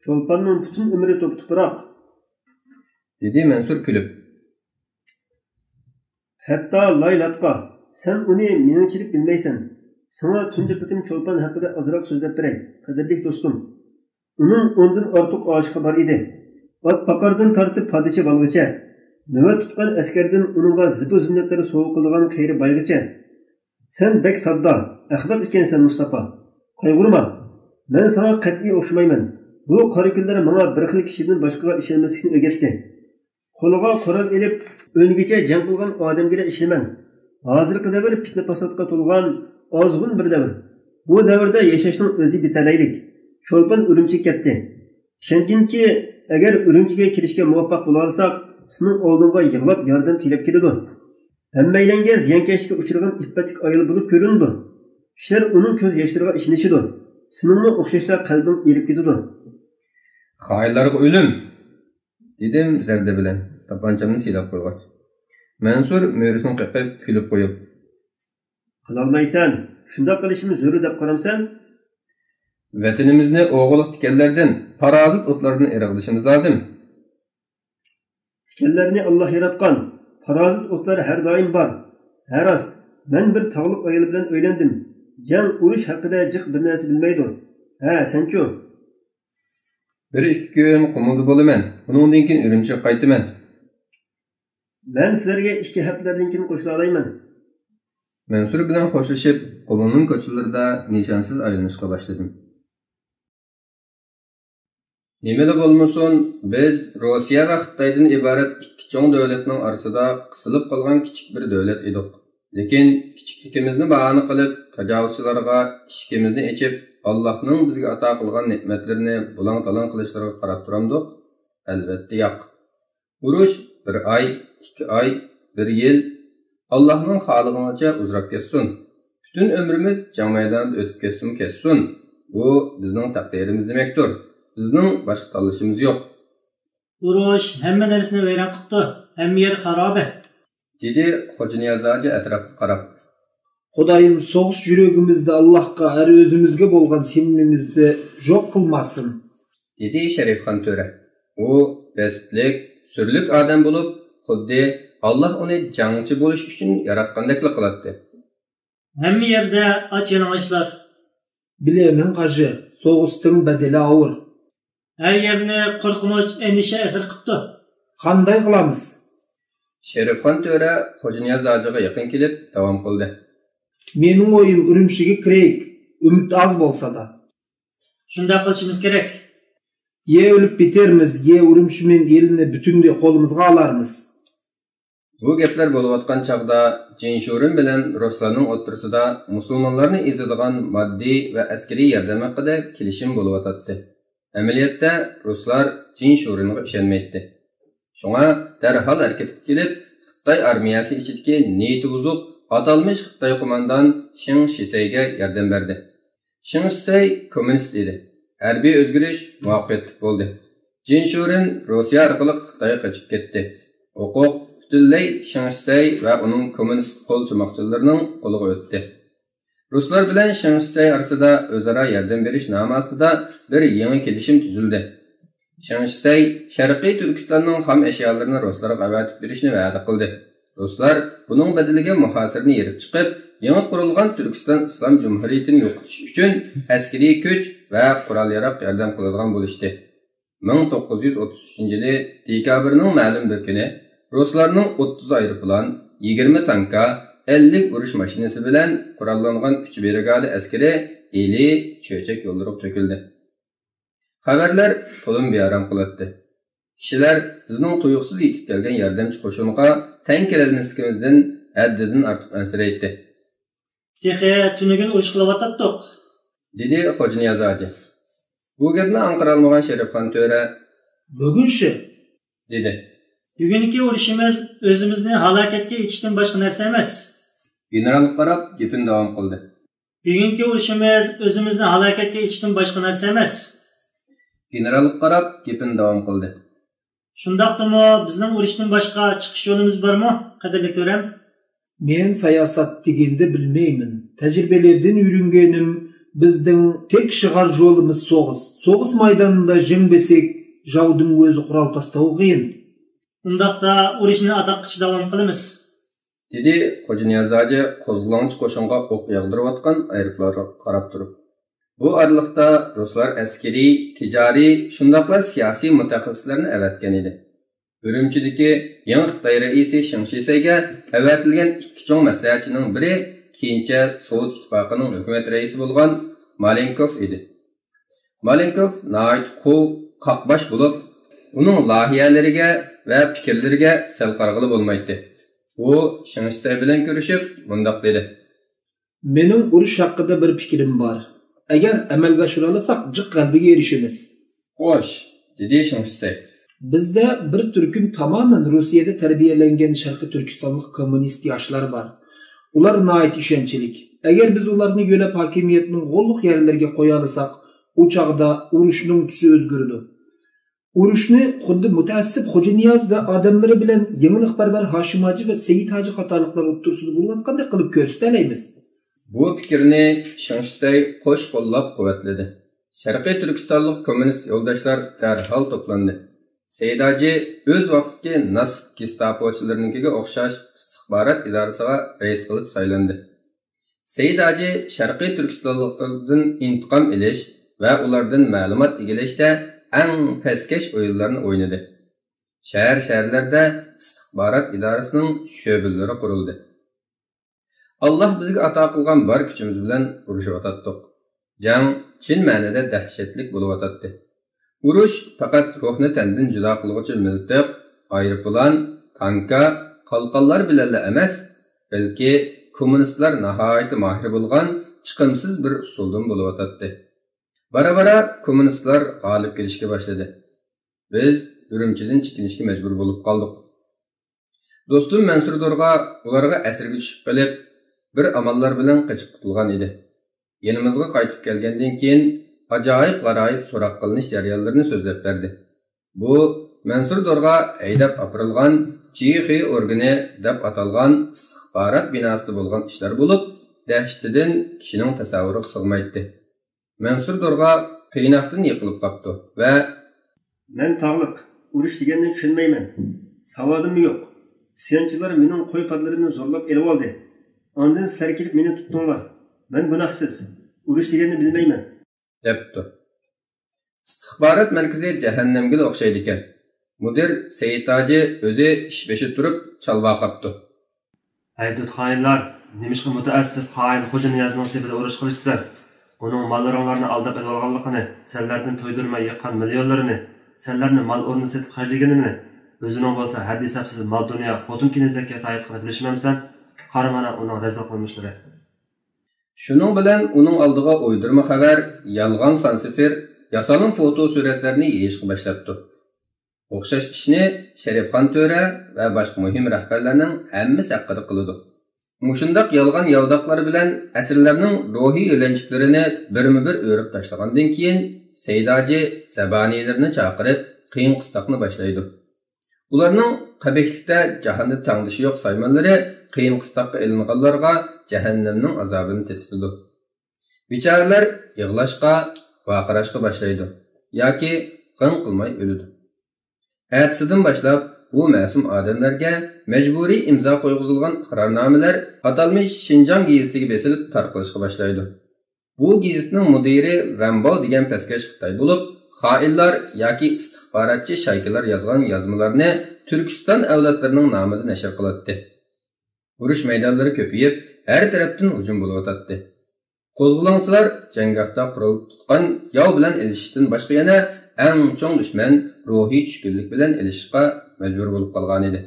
چولپاننىڭ پۈتۈن ئۆمرى توپا-توپراق. دېدى مەنسۇر كۈلۈپ. ھەتتا لاي لاتقا، سەن ئۇنى مېنىڭچىلىك بىلمەيسەن. ساڭا تۇنجى قېتىم چولپان ھەققىدە ئازراق سۆزلەپ بېرەي، قەدىرلىك دوستۇم. ئۇنىڭ ئوندىن ئارتۇق ئاشىقى بار ئىدى. ئات پاقاردىن تارتىپ پادىچى بالىغىچە، نۆۋەت تۇتقان ئەسكەردىن ئۇنىڭغا زىبۇ-زىننەتلەر سوۋغا قىلىدىغان قېرى بايغىچە. سەن بەك ساددا، ئەخمەق ئىكەنسەن، مۇستاپا. قايغۇرما. مەن ساڭا قەتئىي ئوخشىمايمەن. بۇ قارا كۈنلەر ماڭا بىر خىل كىشىدىن باشقىغا ئىشەنمەسلىكنى ئۆگەتتى. قولىغا قورال ئېلىپ، ئۆلگۈچە جەڭ قىلغان ئادەمگىلا ئىشىنىمەن. ھازىرقى دەۋر پىتنە-پاساتقا تولغان ئازغۇن بىر دەۋر. بۇ دەۋردە ياشاشنىڭ ئۆزى بىتەلەيلىك. چولپان ئۈرۈمچىگە كەتتى. ئىشەنگىنكى، ئەگەر ئۈرۈمچىگە كېلىشكە مۇۋەپپەق بولالىساق، سېنىڭ ئالدىڭغا يىغلاپ ياردەم تىلەپ كېلىدۇ. ھەممەيلەنگە زىيانكەشلىككە ئۇچرىغان ئىپپەتلىك ئايال بولۇپ كۆرۈنىدۇ. كىشىلەر ئۇنىڭ كۆز ياشلىرىغا ئىشىنىشىدۇ. سېنىڭمۇ ئوخشاشلا قەلبىڭ ئېرىپ كېتىدۇ. خائىنلارغا ئۆلۈم! دېدىم زەردە بىلەن، تاپانچامنى سىلاپ قويغاچ. مەنسۇر مۈرىسىنى قېقىپ، كۈلۈپ قويۇپ. قىلالمايسەن. شۇنداق قىلىشىمىز زۆرۈر دەپ قارامسەن؟ ۋەتىنىمىزنى ئوغۇللۇق تىكەنلەردىن، پارازىت ئوتلاردىن ئېرىغدىشىمىز لازىم. تىكەنلەرنى ئاللا ياراتقان، پارازىت ئوتلار ھەر دائىم بار. ھە راست، مەن بىر تاغلىق ئايال بىلەن ئۆيلەندىم. جەڭ، ئۇرۇش ھەققىدە جىق بىر نەرسە بىلمەيدۇ. ھە، سەنچۇ؟ بىر ئىككى كۈن قۇمۇلدا بولىمەن، ئۇنىڭدىن كېيىن ئۈرۈمچىگە قايتىمەن. مەن سىلەرگە ئىككى ھەپتىلەردىن كېيىن قوشۇلالايمەن. مەنسۇر بىلەن خوشلىشىپ، قۇمۇلنىڭ كوچىلىرىدا نىشانسىز ئايلىنىشقا باشلىدىم. نېمىلا بولمىسۇن، بىز روسىيە ۋە خىتايدىن ئىبارەت ئىككى چوڭ دۆلەتنىڭ ئارىسىدا قىسىلىپ قالغان كىچىك بىر دۆلەت ئىدۇق. لېكىن كىچىكلىكىمىزنى باھانە قىلىپ، تاجاۋۇزچىلارغا ئىشىكىمىزنى ئېچىپ، ئاللاھنىڭ بىزگە ئاتا قىلغان نېمەتلىرىنى بۇلاڭ-تالاڭ قىلىشلىرىغا قاراپ تۇرامدۇق؟ ئەلۋەتتە ياق. ئۇرۇش بىر ئاي، ئىككى ئاي، بىر يىل، ئاللاھنىڭ خالىغىنىچە ئۇزىراپ كەتسۇن. پۈتۈن ئۆمرىمىز جەڭ مەيدانىدا ئۆتۈپ كەتسىمۇ كەتسۇن، بۇ بىزنىڭ تەقدىرىمىز دېمەكتۇر. بىزنىڭ باشقا تاللىشىمىز يوق. ئۇرۇش ھەممە نەرسىنى ۋەيران قىپتۇ، ھەممە يەر خارابە. دېدى خوجانىياز ھاجى ئەتراپقا قاراپ. خۇدايىم سوغۇس يۈرىكىمىزدە ئاللاھقا ھەر ئۆزىمىزگە بولغان سېنىمىمىزنى جوق قىلماسۇن. دېدى شەرىپخان تۆرە. ئۇ بەستلىك، سۈرلۈك ئادەم بولۇپ، خۇددى ئاللاھ ئۇنى جەڭچى بولۇش ئۈچۈن ياراتقاندەكلا قىلاتتى. ھەممە يەردە ئاچ يالىڭاچلار. بىلىمەن قاجى، سوغۇستىڭ بەدىلى ئاغىر. ھەر يەرنى قورقۇنچ، ئەندىشە ئەسىر قىپتۇ. قانداي قىلامىز؟ شېرىپخان تۆرە خوجانىياز ھاجىغا يېقىن كېلىپ داۋام قىلدى. مېنىڭ ئويۇم ئۈرۈمچىگە كىرەيك، ئۈمىد ئاز بولسا دا. شۇنداق قىلىشىمىز كېرەك. يا ئۆلۈپ بىتەرمىز، يا ئۈرۈمچى بىلەن ئېلىنى پۈتۈنلەي قولىمىزغا ئالارمىز. بۇ گەپلەر بولۇۋاتقان چاغدا جىن شۇرېن بىلەن رۇسلارنىڭ ئوتتۇرىسىدا مۇسۇلمانلارنى ئېزىدىغان ماددىي ۋە ئەسكىرىي ياردەم ھەققىدە كېلىشىم بولۇۋاتاتتى. ئەمەلىيەتتە رۇسلار جىن شۇرېنغا ئىشەنمەيتتى. شۇڭا دەرھال ھەرىكەتكە كېلىپ، خىتاي ئارمىيەسى ئىچىدىكى نىيىتى بۇزۇق ئاتالمىش خىتاي قوماندان شېڭ شىسەيگە ياردەم بەردى. شېڭ شىسەي كوممۇنىست ئىدى. ھەربىي ئۆزگىرىش مۇۋەپپەقىيەتلىك بولدى. جىن شۇرېن روسىيە ئارقىلىق خىتايغا قېچىپ كەتتى. ھوقۇق پۈتۈنلەي شېڭ شىسەي ۋە ئۇنىڭ كوممۇنىست قول چوماقچىلىرىنىڭ قولىغا ئۆتتى. رۇسلار بىلەن شېڭ شىسەي ئارىسىدا ئۆزئارا ياردەم بېرىش نامى ئاستىدا بىر يېڭى كېلىشىم تۈزۈلدى. شېڭ شىسەي شەرقىي تۈركىستاننىڭ خام ئەشيالىرىنى رۇسلارغا ئەۋەتىپ بېرىشنى ۋەدە قىلدى. رۇسلار بۇنىڭ بەدىلىگە مۇھاسىرىنى يېرىپ چىقىپ، يېڭى قۇرۇلغان تۈركىستان ئىسلام جۇمھۇرىيىتىنى يوقىتىش ئۈچۈن ئەسكىرىي كۈچ ۋە قورال-ياراغ ياردەم قىلىدىغان بولۇشتى. مىڭ توققۇز يۈز ئوتتۇز ئۈچىنچى يىلى دېكابىرنىڭ مەلۇم بىر كۈنى رۇسلارنىڭ ئوتتۇز ئايروپىلان، يىگىرمە تانكا، ئەللىك ئۇرۇش ماشىنىسى بىلەن قوراللانغان ئۈچ برىگادا ئەسكىرى ئىلى چۆچەك يوللىرىغا تۆكۈلدى. خەۋەرلەر تولىمۇ بىئارام قىلاتتى. كىشىلەر بىزنىڭ تۇيۇقسىز يېتىپ كەلگەن ياردەمچى قوشۇنغا تەڭ كېلەلمەسلىكىمىزدىن ھەددىدىن ئارتۇق ئەنسىرەيتتى. تېخى تۈنۈگۈن ئۇرۇش قىلىۋاتاتتۇق، دېدى خوجانىياز ھاجى. بۇ گەپنى ئاڭقىرالمىغان شېرىپخان تۆرە، بۈگۈنچە، دېدى. بۈگۈنكى ئۇرۇشىمىز ئۆزىمىزنى ھالاكەتكە ئېتىشتىن باشقا نەرسە ئەمەس. گېنېرالغا قاراپ گېپىنى داۋام قىلدى. بۈگۈنكى ئۇرۇشىمىز ئۆزىمىزنى ھالاكەتكە ئېتىشتىن باشقا نەرسە ئەمەس. گېنېرالغا قاراپ گېپىنى داۋام قىلدى. شۇنداقتىمۇ بىزنىڭ ئۇرۇشتىن باشقا چىقىش يولىمىز بارمۇ، قەدىرلىك تۆرەم؟ مەن ساياسەت دېگەندە بىلمەيمەن. تەجرىبىلەردىن ئۆگەنگىنىم، بىزنىڭ تەك شىغار يولىمىز سوغۇس. سوغۇس مەيدانىدا جەڭ بەسەك، جاۋدىن ئۆزى قورال تاستاۋ قىيىن. ئۇنداقتا ئۇرۇشنى ئاداققىچە داۋام قىلىمىز. دېدى خوجانىياز ھاجى قوزغىلاڭچى قوشۇنغا ئوق ياغدۇرۇۋاتقان ئايروپىلانغا قاراپ تۇرۇپ. بۇ ئارىلىقتا رۇسلار ئەسكىرىي، تىجارىي، شۇنداقلا سىياسىي مۇتەخەسسىسلەرنى ئەۋەتكەن ئىدى. ئۈرۈمچىدىكى يېڭى خىتاي رەئىسى شېڭ شىسەيگە ئەۋەتىلگەن ئىككى چوڭ مەسلىھەتچىنىڭ بىرى كېيىنچە سوۋېت ئىتتىپاقىنىڭ ھۆكۈمەت رەئىسى بولغان مالېنكوف ئىدى. مالېنكوف ناھايىتى قۇۋ، قاقباش بولۇپ، ئۇنىڭ لايىھەلىرىگە ۋە پىكىرلىرىگە سەل قارىغىلى بولمايتتى. ئۇ شېڭ شىسەي بىلەن كۆرۈشۈپ مۇنداق دېدى. مېنىڭ ئۇرۇش ھەققىدە بىر پىكرىم بار. ئەگەر ئەمەلگە ئاشۇرالىساق، جىق غەلىبىگە ئېرىشىمىز. خوش، دېدى شېڭ شىسەي. بىزدە بىر تۈركۈم تامامەن روسىيەدە تەربىيەلەنگەن شەرقىي تۈركىستانلىق كوممۇنىست ياشلار بار. ئۇلار ناھايىتى ئىشەنچلىك. ئەگەر بىز ئۇلارنى يۆلەپ ھاكىمىيەتنىڭ غوللۇق يەرلىرىگە قويالىساق، ئۇ چاغدا ئۇرۇشنىڭ تۈسى ئۆزگىرىدۇ. ئۇرۇشنى خۇددى مۇتەئەسسىپ خوجانىياز ۋە ئادەملىرى بىلەن يېڭىلىقپەرۋەر ھاشىم ھاجى ۋە سېيىت ھاجى قاتارلىقلار ئوتتۇرىسىدا بولۇۋاتقاندەك قىلىپ كۆرسىتەلەيمىز. بۇ پىكىرنى شېڭ شىسەي قوش قوللاپ قۇۋۋەتلىدى. شەرقىي تۈركىستانلىق كوممۇنىست يولداشلار دەرھال توپلاندى. سېيىت ھاجى ئۆز ۋاقتىدىكى ناتسىست گېستاپوچىلىرىنىڭكىگە ئوخشاش ئىستىخبارات ئىدارىسىغا رەئىس قىلىپ سايلاندى. سېيىت ھاجى شەرقىي تۈركىستانلىقلاردىن ئىنتىقام ئېلىش ۋە ئۇلاردىن مەلۇمات ئىگىلەشتە ئەڭ پەسكەش ئويۇنلارنى ئوينىدى. شەھەر-شەھەرلەردە ئىستىخبارات ئىدارىسىنىڭ شۆبىلىرى قۇرۇلدى. ئاللاھ بىزگە ئاتا قىلغان بار كۈچىمىز بىلەن ئۇرۇشۇۋاتاتتۇق. جەڭ چىن مەنىدە دەھشەتلىك بولۇۋاتاتتى. ئۇرۇش پەقەت روھنى تەندىن جۇدا قىلغۇچى مىلتىق، ئايروپىلان، تانكا، قالقانلار بىلەنلا ئەمەس، بەلكى كوممۇنىستلار ناھايىتى ماھىر بولغان چىقىمسىز بىر ئۇسۇلدىن بولۇۋاتاتتى. بارا-بارا كوممۇنىستلار غالىب كېلىشكە باشلىدى. بىز ئۈرۈمچىدىن چېكىنىشكە مەجبۇر بولۇپ قالدۇق. دوستۇم مەنسۇر دورغا ئۇلارغا ئەسىرگە چۈشۈپ قېلىپ، بىر ئاماللار بىلەن قېچىپ قۇتۇلغان ئىدى. يېنىمىزغا قايتىپ كەلگەندىن كېيىن، ئاجايىپ-غارايىپ سوراق قىلىنىش جەريانلىرىنى سۆزلەپ بەردى. بۇ مەنسۇر دورغا ھەيدەپ ئاپىرىلغان جى خې ئورگىنى دەپ ئاتالغان ئىستىخبارات بىناسىدا بولغان ئىشلار بولۇپ، دەھشىتىدىن كىشىنىڭ تەسەۋۋۇرىغا سىغمايتتى. مەنسۇر دورغا قىيناقتىن يىقىلىپ قاپتۇ ۋە مەن تاغلىق، ئۇرۇش دېگەننى چۈشەنمەيمەن. ساۋادىممۇ يوق. ئىسيانچىلار مېنىڭ قوي پادىلىرىمنى زورلاپ ئېلىۋالدى. ئاندىن سىلەر كېلىپ مېنى تۇتتۇڭلار. مەن گۇناھسىز. ئۇرۇش دېگەننى بىلمەيمەن. دەپتۇ. ئىستىخبارات مەركىزى جەھەننەمگىلا ئوخشايدىكەن. مۇدىر سېيىت ھاجى ئۆزى ئىش بېشىدا تۇرۇپ چالۋاقاپتۇ. ھەي دۇت خائىنلار! نېمىشقا مۇتەئەسسىپ خائىن خوجا نىيازنىڭ سېپىدا ئۇرۇش قىلىشىسەن؟ ئۇنىڭ ماللىرىڭلارنى ئالداپ ئېلىۋالغانلىقىنى، سەنلەردىن تويدۇرماي يىغقان مىليونلىرىنى، سەنلەرنى مال ئورنىدا سېتىپ خەجلىگىنىنى، ئۆزىنىڭ بولسا ھەددى-ھېسابسىز مال-دۇنيا، خوتۇن-كېنىزەككە ساھىب چىقىرىپ بىلىشمەمسەن؟ قارا مانا ئۇنىڭ رەزىل قىلمىشلىرى. شۇنىڭ بىلەن ئۇنىڭ ئالدىغا ئويدۇرما خەۋەر، يالغان سانسىفىر، ياسالما فوتو سۈرەتلەرنى يېيىشقا باشلاپتۇ. ئوخشاش ئىشنى شەرىپخان تۆرە ۋە باشقا مۇھىم رەھبەرلەرنىڭ ھەممىسى ھەققىدە قىلىدۇ. مۇشۇنداق يالغان ياۋىداقلار بىلەن ئەسىرلەرنىڭ روھىي يۆلەنچۈكلىرىنى بىرمۇبىر ئۆرۈپ تاشلىغاندىن كېيىن، سەيداجى زەبانىيلىرىنى چاقىرىپ، قىيىن قىستاقنى باشلايدۇ. ئۇلارنىڭ قەبىھلىكتە جاھاندا تەڭدىشى يوق سايمانلىرى قىيىن قىستاققا ئېلىنغانلارغا جەھەننەمنىڭ ئازابىنى تېتىتىدۇ. بىچارىلەر يىغلاشقا، ۋارقىراشقا باشلايدۇ ياكى غىڭ قىلماي ئۆلىدۇ. ئەتىسىدىن باشلاپ بۇ مەسۇم ئادەملەرگە مەجبۇرىي ئىمزا قويغۇزۇلغان ئىقرارنامىلەر ئاتالمىش شىنجاڭ گېزىتىگە بېسىلىپ تارقىلىشقا باشلايدۇ. بۇ گېزىتنىڭ مۇدىرى ۋەنباۋ دېگەن پەسكەش خىتاي بولۇپ، خائىنلار ياكى ئىستىخباراتچى شايكىلار يازغان يازمىلارنى تۈركىستان ئەۋلادلىرىنىڭ نامىدا نەشر قىلاتتى. ئۇرۇش مەيدانلىرى كۆپىيىپ، ھەر تەرەپتىن ھۇجۇم بولۇۋاتاتتى. قوزغىلاڭچىلار جەڭگاھتا قورال تۇتقان ياۋ بىلەن ئېلىشىشتىن باشقا يەنە ئەڭ چوڭ دۈشمەن روھىي چۈشكۈنلۈك بىلەن ئېلىشىشقا مەجبۇر بولۇپ قالغانىدى.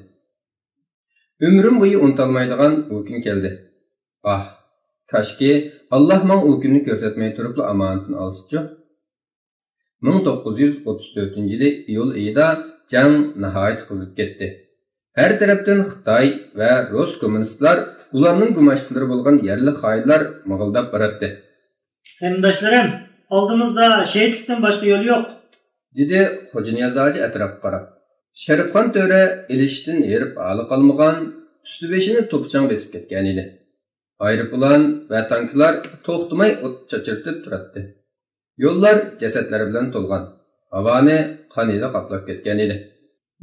ئۆمرۈم بويى ئۇنتالمايدىغان ئۇ كۈن كەلدى. ئاھ، كاشكى، ئاللاھ ماڭا ئۇ كۈننى كۆرسەتمەي تۇرۇپلا ئامانىتىنى ئالسىچۇ. مىڭ توققۇز يۈز ئوتتۇز تۆتىنچى يىلى ئىيۇل ئېيىدا جەڭ ناھايىتى قىزىپ كەتتى. ھەر تەرەپتىن خىتاي ۋە رۇس كوممۇنىستلار، ئۇلارنىڭ گۇماشتىلىرى بولغان يەرلىك خائىنلار مىغىلداپ باراتتى. قېرىنداشلىرىم، ئالدىمىزدا شېھىتلىكتىن باشقا يول يوق. دېدى خوجانىياز ھاجى ئەتراپقا قاراپ. شەرىپخان تۆرە ئېلىشىشتىن ھېرىپ ھالى قالمىغان، ئۈستى بېشىنى توپا-چاڭ بېسىپ كەتكەن ئىدى. ئايروپىلان ۋە تانكىلار توختىماي ئوت چاچرىتىپ تۇراتتى. يوللار جەسەتلەر بىلەن تولغان، ھاۋانى قان ھىدى قاپلاپ كەتكەن ئىدى.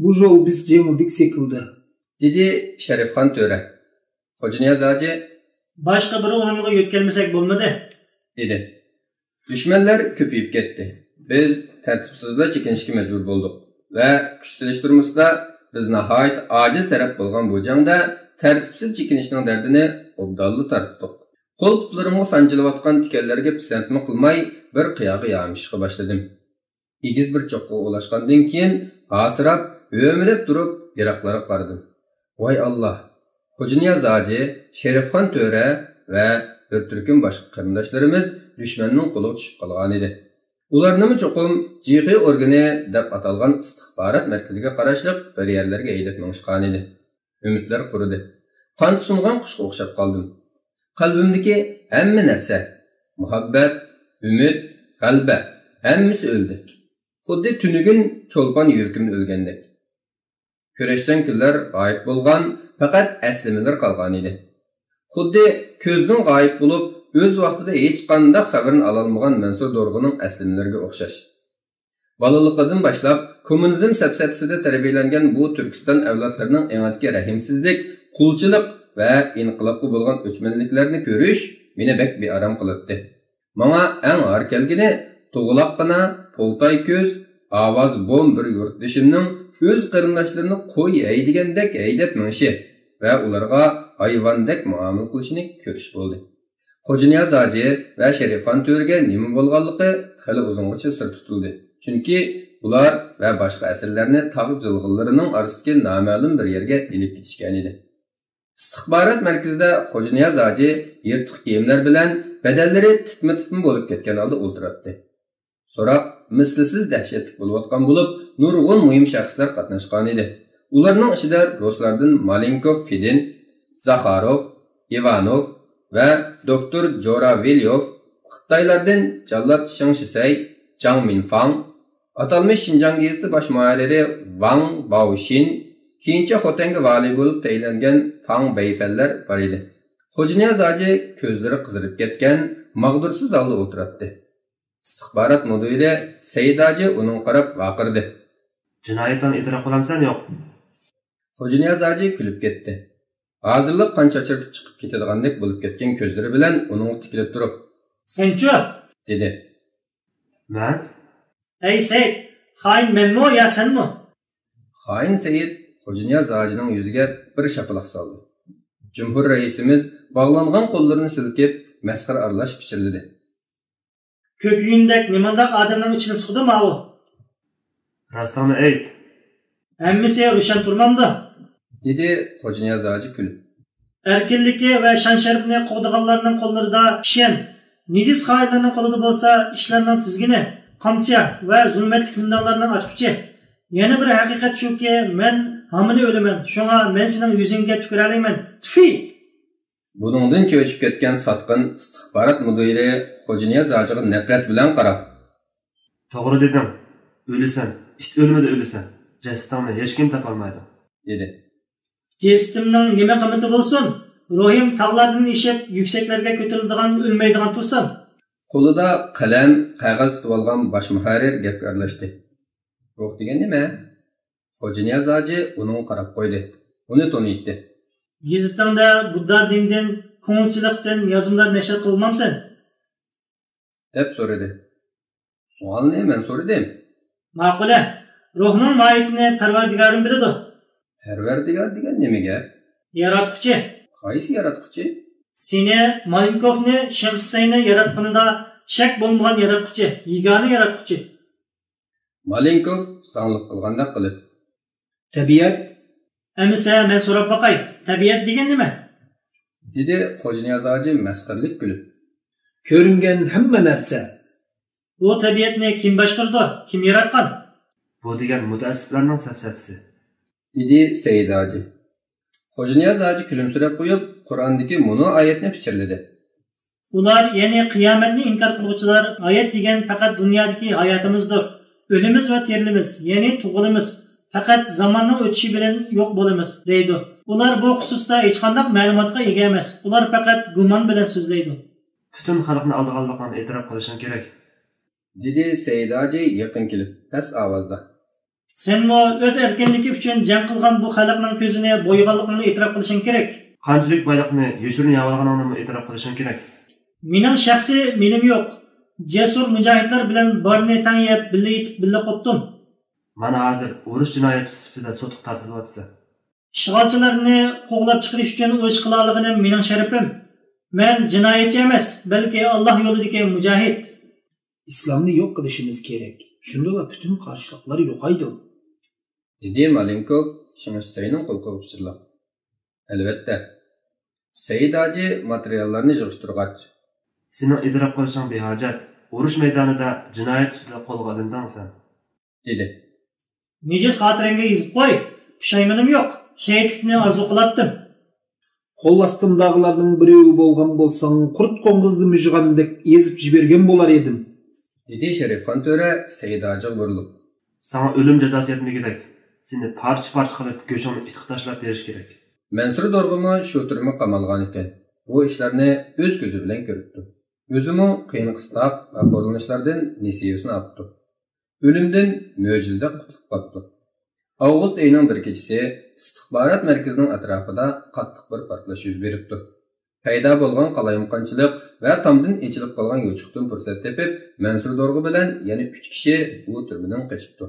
بۇ جاۋ بىز جېڭىلدۇق سېكىلدى. دېدى شەرىپخان تۆرە. خوجانىياز ھاجى باشقا بىر ئورۇنغا يۆتكەلمىسەك بولمىدى. دېدى. دۈشمەنلەر كۆپىيىپ كەتتى. بىز تەرتىپسىزلا چېكىنىشكە مەجبۇر بولدۇق ۋە كۈچ سېلىشتۇرمىسىدا بىز ناھايىتى ئاجىز تەرەپ بولغان بۇ جەڭدە تەرتىپسىز چېكىنىشنىڭ دەردىنى ئوبدانلا تارتتۇق. قول-پۇتلىرىمغا سانجىلىۋاتقان تىكەنلەرگە پىسەنتمۇ قىلماي، بىر قىياغا يامىشىشقا باشلىدىم. ئېگىز بىر چوققىغا ئۇلاشقاندىن كېيىن، ھاسىراپ، ھۆمۈلەپ تۇرۇپ، يىراقلارغا قارىدىم. ۋاي ئاللاھ! خوجانىياز ھاجى، شېرىپخان تۆرە ۋە بىر تۈركۈم باشقا قېرىنداشلىرىمىز دۈشمەننىڭ قولىغا چۈشۈپ قالغانىدى. ئۇلارنىمۇ چوقۇم جىخې ئورگىنى دەپ ئاتالغان ئىستىخبارات مەركىزىگە قاراشلىق بىر يەرلەرگە ھەيدەپ مېڭىشقانىدى. ئۈمىدلەر قۇرۇدى. قانىتى سۇنغان قۇشقا ئوخشاپ قالدىم. قەلبىمدىكى ھەممە نەرسە، مۇھەببەت، ئۈمىد، غەلىبە، ھەممىسى ئۆلدى. خۇددى تۈنۈگۈن چولپان يۈرىكىمدە ئۆلگەندەك. كۈرەشچان كۈنلەر غايىب بولغان، پەقەت ئەسلىمىلەر قالغانىدى. خۇددى كۆزدىن غايىب بولۇپ، ئۆز ۋاقتىدا ھېچقانداق خەۋىرىنى ئالالمىغان مەنسۇر دورغىنىڭ ئەسلىمىلىرىگە ئوخشاش. بالىلىقىدىن باشلاپ كوممۇنىزم سەپسەتىسىدە تەربىيەلەنگەن بۇ تۈركىستان ئەۋلادلىرىنىڭ ئېڭىدىكى رەھىمسىزلىك، قۇلچىلىق ۋە ئىنقىلابقا بولغان ئۆچمەنلىكلەرنى كۆرۈش مېنى بەك بىئارام قىلاتتى. ماڭا ئەڭ ئار كەلگىنى، دوغىلاققىنا، پولتاي كۆز، ئاۋازى بوم بىر يۇرتدىشىمنىڭ ئۆز قېرىنداشلىرىنى قوي ھەيدىگەندەك ھەيدەپ مېڭىشى ۋە ئۇلارغا ھايۋاندەك مۇئامىلە قىلىشىنى كۆرۈش بولدى. خوجانىياز ھاجى ۋە شېرىپخان تۆرىگە نېمە بولغانلىقى خېلى ئۇزۇنغىچە سىر تۇتۇلدى، چۈنكى ئۇلار ۋە باشقا ئەسىرلەرنى تاغ جىلغىلىرىنىڭ ئارىسىدىكى نامەلۇم بىر يەرگە ئېلىپ كېتىشكەنىدى. ئىستىخبارات مەركىزىدە خوجانىياز ھاجى يىرتىق كىيىملەر بىلەن، بەدەنلىرى تىتما-تىتما بولۇپ كەتكەن ھالدا ئولتۇراتتى. سوراق مىسلىسىز دەھشەتلىك بولۇۋاتقان بولۇپ، نۇرغۇن مۇھىم شەخسلەر قاتناشقانىدى. ئۇلارنىڭ ئىچىدە رۇسلاردىن مالېنكوف فېدىن، زاخاروف، ئىۋانوف ۋە دوكتور جوراۋىليوف، خىتايلاردىن جاللات شېڭ شىسەي، جاڭ مىنفاڭ، ئاتالمىش شىنجاڭ گېزىتى باش مۇھەررىرى ۋاڭ باۋشىن، كېيىنچە خوتەنگە ۋالىي بولۇپ تەيىنلەنگەن فاڭ بەيفەنلەر بار ئىدى. خوجانىياز ھاجى كۆزلىرى قىزىرىپ كەتكەن، ماغدۇرسىز ھالدا ئولتۇراتتى. ئىستىخبارات مۇدىرى سەيىت ھاجى ئۇنىڭغا قاراپ ۋارقىرىدى. جىنايىتىڭنى ئېتىراپ قىلامسەن يوق؟ خوجانىياز ھاجى كۈلۈپ كەتتى. ھازىرلا قان چاچرىتىپ چىقىپ كېتىدىغاندەك بولۇپ كەتكەن كۆزلىرى بىلەن ئۇنىڭغا تىكىلىپ تۇرۇپ. سەنچۇ؟ دېدى. مەن؟ ئەي سەيىت، خائىن مەنمۇ يا سەنمۇ؟ خائىن سەيىت خوجانىياز ھاجىنىڭ يۈزىگە بىر شاپىلاق سالدى. جۇمھۇر رەئىسىمىز باغلانغان قوللىرىنى سىلكىپ، مەسخىرە ئارىلاش پىچىرلىدى. كۆكۈگۈندەك نېمانداق ئادەمنىڭ ئىچىنى سىقىدۇ ماۋۇ؟ راستىڭنى ئېيت. ھەممىسى روشەن تۇرمامدۇ؟ دېدى خوجانىياز ھاجى كۈلۈپ. ئەركىنلىكى ۋە شان-شەرىپىنى قوغدىغانلارنىڭ قوللىرىدا كىشەن، نىجىس خائىنلارنىڭ قولىدا بولسا ئىشلارنىڭ تىزگىنى، قامچا ۋە زۇلمەتلىك زىندانلارنىڭ ئاچقۇچى. يەنە بىر ھەقىقەت شۇكى، مەن ھامىنى ئۆلىمەن، شۇڭا مەن سېنىڭ يۈزۈڭگە تۈكۈرەلەيمەن. تۈفى! بۇنىڭدىن چۆچۈپ كەتكەن ساتقىن ئىستىخبارات مۇدىرى خوجانىياز ھاجىغا نەپرەت بىلەن قاراپ. توغرا دېدىڭ. ئۆلىسەن. ئىت ئۆلمىدى، ئۆلىسەن. جەسىتىڭنى ھېچكىم تاپالمايدۇ. دېدى. جەسىتىمنىڭ نېمە قىممىتى بولسۇن؟ روھىم تاغلاردىن ئېشىپ يۈكسەكلەرگە كۆتۈرۈلىدىغان ئۆلمەيدىغان تۇرسام. قولىدا قەلەم، قەغەز تۇتۇۋالغان باش مۇھەررىر گەپكە ئارىلاشتى. روھ دېگەن نېمە؟ خوجانىياز ھاجى ئۇنىڭغا قاراپ قويدى. ئۇنى تونۇيتتى. گېزىتىڭدە بۇددا دىنىدىن، كوڭزىچىلىقتىن يازمىلار نەشر قىلمامسەن؟ دەپ سورىدى. سوئالنى مەن سورىدىم. ماقۇلە، روھنىڭ ماھىيىتىنى پەرۋەردىگارىم بىلىدۇ. پەرۋەردىگار دېگەن نېمە گەپ؟ ياراتقۇچى. قايسى ياراتقۇچى؟ سېنى، مالېنكوفنى، شېڭ شىسەينى ياراتقىنىدا شەك بولمىغان ياراتقۇچى، يېگانە ياراتقۇچى. مالېنكوف زاڭلىق قىلغاندەك قىلىپ. تەبىئەت؟ ئەمىسە مەن سوراپ باقاي، تەبىئەت دېگەن نېمە؟ دېدى خوجانىياز ھاجى مەسخىرىلىك كۈلۈپ. كۆرۈنگەن ھەممە نەرسە. بۇ تەبىئەتنى كىم باشقۇرىدۇ، كىم ياراتقان؟ بۇ دېگەن مۇتەئەسسىپلەرنىڭ سەپسەتىسى. دېدى سەئىد ھاجى. خوجانىياز ھاجى كۈلۈمسىرەپ قويۇپ، قۇرئاندىكى مۇنۇ ئايەتنى پىچىرلىدى. ئۇلار، يەنى قىيامەتنى ئىنكار قىلغۇچىلار، ھايات دېگەن پەقەت دۇنيادىكى ھاياتىمىزدۇر. ئۆلىمىز ۋە تىرىلىمىز، يەنى تۇغۇلىمىز، پەقەت زاماننىڭ ئۆتۈشى بىلەن يوق بولىمىز، دەيدۇ. ئۇلار بۇ خۇسۇستا ھېچقانداق مەلۇماتقا ئىگە ئەمەس. ئۇلار پەقەت گۇمان بىلەن سۆزلەيدۇ. پۈتۈن خەلقنى ئالدىغانلىقىڭنى ئېتىراپ قىلىشىڭ كېرەك. دېدى سەئىد ھاجى يېقىن كېلىپ، پەس ئاۋازدا. سەنمۇ ئۆز ئەركىنلىكى ئۈچۈن جەڭ قىلغان بۇ خەلقنىڭ كۆزىنى بويىغانلىقىڭنى ئېتىراپ قىلىشىڭ كېرەك. قانچىلىك بايلىقنى يوشۇرۇن يەۋالغىنىڭنىمۇ ئېتىراپ قىلىشىڭ كېرەك. مېنىڭ شەخسىي مېلىم يوق. جەسۇر مۇجاھىدلار بىلەن بارنى تەڭ يەپ، بىللە يېتىپ، بىللە قوپتۇم. مانا ھازىر ئۇرۇش جىنايەتچىسى سۈپىتىدە سوتقا تارتىلىۋاتىسەن. ئىشغالچىلارنى قوغلاپ چىقىرىش ئۈچۈن ئۇرۇش قىلالىغىنىم مېنىڭ شەرىپىم. مەن جىنايەتچى ئەمەس، بەلكى ئاللاھ يولىدىكى مۇجاھىد. ئىسلامنى يوق قىلىشىمىز كېرەك. شۇندىلا پۈتۈن قارشىلىقلار يوقايدۇ. دېدى مالېنكوف شېڭ شىسەينىڭ قۇلىقىغا پىچىرلاپ. ئەلۋەتتە. سەئىد ھاجى ماتېرىياللارنى يىغىشتۇرغاچ. سېنىڭ ئېتىراپ قىلىشىڭ بىھاجەت. ئۇرۇش مەيدانىدا جىنايەت ئۈستىدە قولغا ئېلىندىڭ سەن. دېدى. نىجىس خاتىرەڭگە يېزىپ قوي. پۇشايمىنىم يوق. شېھىتلىكنى ئارزۇ قىلاتتىم. قول ئاستىمداغىلارنىڭ بىرىۋى بولغان بولساڭ، قۇرت قوڭغۇزنى مىژغاندەك ئېزىپ يىبەرگەن بولار ئىدىم. دېدى شەرىپخان تۆرە سەئىد ھاجىغا بۇرۇلۇپ. ساڭا ئۆلۈم جازاسى يەتمىگۈدەك، سېنى پارچە-پارچە قىلىپ، گۆشۈڭنى ئىتقا تاشلاپ بېرىش كېرەك. مەنسۇر دورغىمۇ شۇ تۈرمىگە قامالغانىكەن. بۇ ئىشلارنى ئۆز كۆزى بىلەن كۆرۈپتۇ. ئۆزىمۇ قىيىن-قىستاق ۋە خورلىنىشلاردىن نېسىۋىسىنى ئاپتۇ. ئۆلۈمدىن مۆجىزىدەك قۇتۇلۇپ قاپتۇ. ئاۋغۇست ئېيىنىڭ بىر كېچىسى ئىستىخبارات مەركىزىنىڭ ئەتراپىدا قاتتىق بىر پارتلاش يۈز بېرىپتۇ. پەيدا بولغان قالايمىقانچىلىق ۋە تامدىن ئېچىلىپ قالغان يوچۇقتىن پۇرسەت تېپىپ، مەنسۇر دورغا بىلەن يەنە ئۈچ كىشى بۇ تۈرمىدىن قېچىپتۇ.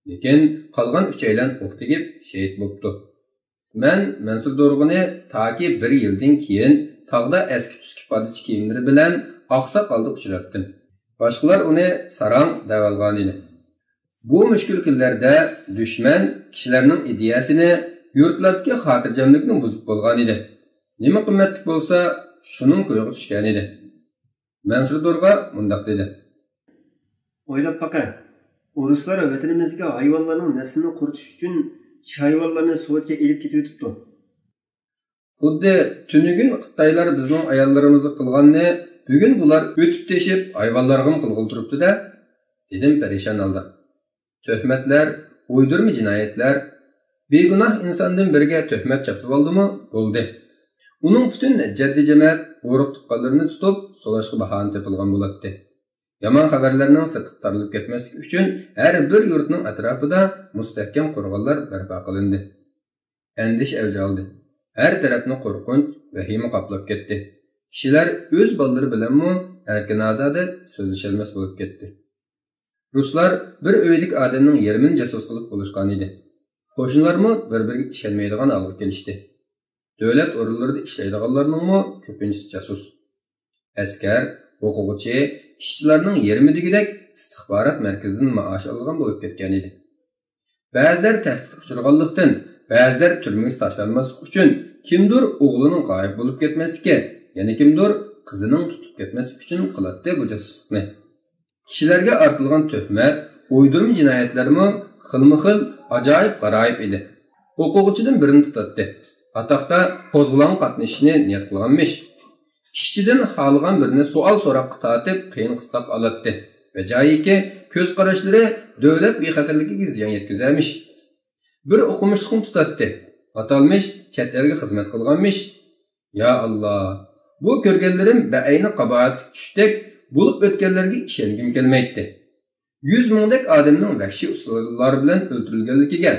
لېكىن قالغان ئۈچەيلەن ئوق تېگىپ شېھىت بوپتۇ. مەن مەنسۇر دورغىنى تاكى بىر يىلدىن كېيىن تاغدا ئەسكى-تۈسكى پادىچى كىيىملىرى بىلەن ئاقساق ھالدا ئۇچراتتىم. باشقىلار ئۇنى ساراڭ دەۋالغانىدى. بۇ مۈشكۈل كۈنلەردە دۈشمەن كىشىلەرنىڭ ئىدىيەسىنى، يۇرتلاردىكى خاتىرجەملىكنى بۇزۇپ بولغانىدى. نېمە قىممەتلىك بولسا، شۇنىڭ كويىغا چۈشكەنىدى. مەنسۇر دورغا مۇنداق دېدى. ئويلاپ باقە، ئورۇسلار ۋەتىنىمىزدىكى ھايۋانلارنىڭ نەسلىنى قۇرۇتۇش ئۈچۈن چىشى ھايۋانلارنى سوۋېتكە ئېلىپ كېتىۋېتىپتۇ. خۇددى تۈنۈگۈن خىتايلار بىزنىڭ ئاياللىرىمىزغا قىلغاننى بۈگۈن بۇلار ئۆتۈپ تېشىپ ھايۋانلارغىمۇ قىلغىلى تۇرۇپتۇ-دە، دېدىم پەرىشان ھالدا. تۆھمەتلەر، ئويدۇرما جىنايەتلەر، بىگۇناھ ئىنساندىن بىرىگە تۆھمەت چاپلىۋالدىمۇ، بولدى. ئۇنىڭ پۈتۈن جەددىي جەمەت، ئۇرۇق-تۇغقانلىرىنى تۇتۇپ، سولاشقا باھانە تېپىلغان بولاتتى. يامان خەۋەرلەرنىڭ سىرتقا تارىلىپ كەتمەسلىكى ئۈچۈن ھەر بىر يۇرتنىڭ ئەتراپىدا مۇستەھكەم قورغانلار بەرپا قىلىندى. ئەندىشە ئەۋج ئالدى. ھەر تەرەپنى قورقۇنچ، ۋەھىمە قاپلاپ كەتتى. كىشىلەر ئۆز بالىلىرى بىلەنمۇ ئەركىن-ئازادە سۆزلىشەلمەس بولۇپ كەتتى. رۇسلار بىر ئۆيدىكى ئادەمنىڭ يېرىمىنى جاسۇس قىلىپ بولۇشقانىدى. قوشنىلارمۇ بىر-بىرىگە ئىشەنمەيدىغان ھالغا كېلىشتى. دۆلەت ئورۇنلىرىدا ئىشلەيدىغانلارنىڭمۇ كۆپىنچىسى جاسۇس. ئەسكەر، ئوقۇغۇچى، ئىشچىلارنىڭ يېرىمى دېگۈدەك ئىستىخبارات مەركىزىدىن مائاش ئالىدىغان بولۇپ كەتكەنىدى. بەزىلەر تەھدىتكە ئۇچرىغانلىقتىن، بەزىلەر تۈرمىگە تاشلانماسلىق ئۈچۈن، كىمدۇر ئوغلىنىڭ غايىب بولۇپ كەتمەسلىكى، يەنە كىمدۇر قىزىنىڭ تۇتۇپ كەتمەسلىكى ئۈچۈن قىلاتتى بۇ جاسۇسلۇقنى. كىشىلەرگە ئارتىلغان تۆھمەت، ئويدۇرما جىنايەتلەرمۇ خىلمۇخىل، ئاجايىپ-غارايىپ ئىدى. ئوقۇغۇچىدىن بىرىنى تۇتاتتى. ئاتاقتا قوزغىلاڭغا قاتنىشىشنى نىيەت قىلغانمىش. ئىشچىدىن خالىغان بىرىنى سوئال-سوراققا تارتىپ، قىيىن-قىستاق ئالاتتى. ۋەجايىكى، كۆز قاراشلىرى دۆلەت بىخەتەرلىكىگە زىيان يەتكۈزەرمىش. بىر ئوقۇمۇشلۇقنى تۇتاتتى. ئاتالمىش چەت ئەلگە خىزمەت قىلغانمىش. يا ئاللا، بۇ كۆرگەنلىرىم بەئەينى قاباھەتلىك چۈشتەك بولۇپ ئۆتكەنلەرگە ئىشەنگۈم كەلمەيتتى. يۈز مىڭدەك ئادەمنىڭ ۋەھشىي ئۇسۇللار بىلەن ئۆلتۈرۈلگەنلىكىگە،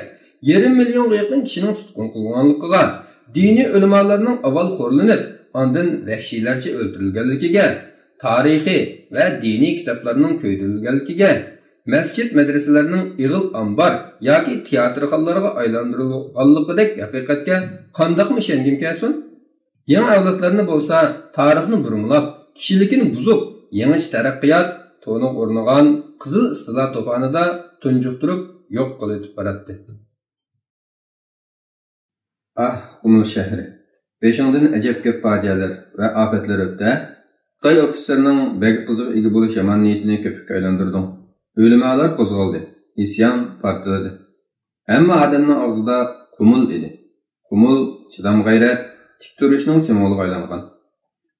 يېرىم مىليونغا يېقىن كىشىنىڭ تۇتقۇن قىلىنغانلىقىغا، دىنىي ئۆلىمالارنىڭ ئاۋۋال خورلىنىپ، ئاندىن ۋەھشىيلەرچە ئۆلتۈرۈلگەنلىكىگە، تارىخىي ۋە دىنىي كىتابلارنىڭ كۆيدۈرۈلگەنلىكىگە، مەسچىت-مەدرىسىلەرنىڭ ئېغىل ئامبار ياكى تىياتىرخانىلارغا ئايلاندۇرۇلغانلىقىدەك ھەقىقەتكە قانداقمۇ ئىشەنگۈم كەلسۇن؟ يېڭى ئەۋلادلارنى بولسا تارىخنى بۇرمىلاپ، كىشىلىكىنى بۇزۇپ، يېڭىچە تەرەققىيات تونىغا ئورنىغان قىزىل ئىستىلا توپانىدا تۇنجۇقتۇرۇپ يوق قىلىۋېتىپ باراتتى. ئاھ، قۇمۇل شەھىرى! بېشىڭدىن ئەجەب كۆپ پاجىئەلەر ۋە ئاپەتلەر ئۆتتى ھە؟ خىتاي ئوفىتسېرنىڭ بەگ قىزىغا ئىگە بولۇش يامان نىيىتىنى كۆپۈككە ئايلاندۇردۇڭ. ئۆلىمالار قوزغالدى، ئىسيان پارتلىدى. ھەممە ئادەمنىڭ ئاغزىدا قۇمۇل ئىدى. قۇمۇل، چىدام-غەيرەت، تىك تۇرۇشنىڭ سىمۋولىغا ئايلانغان.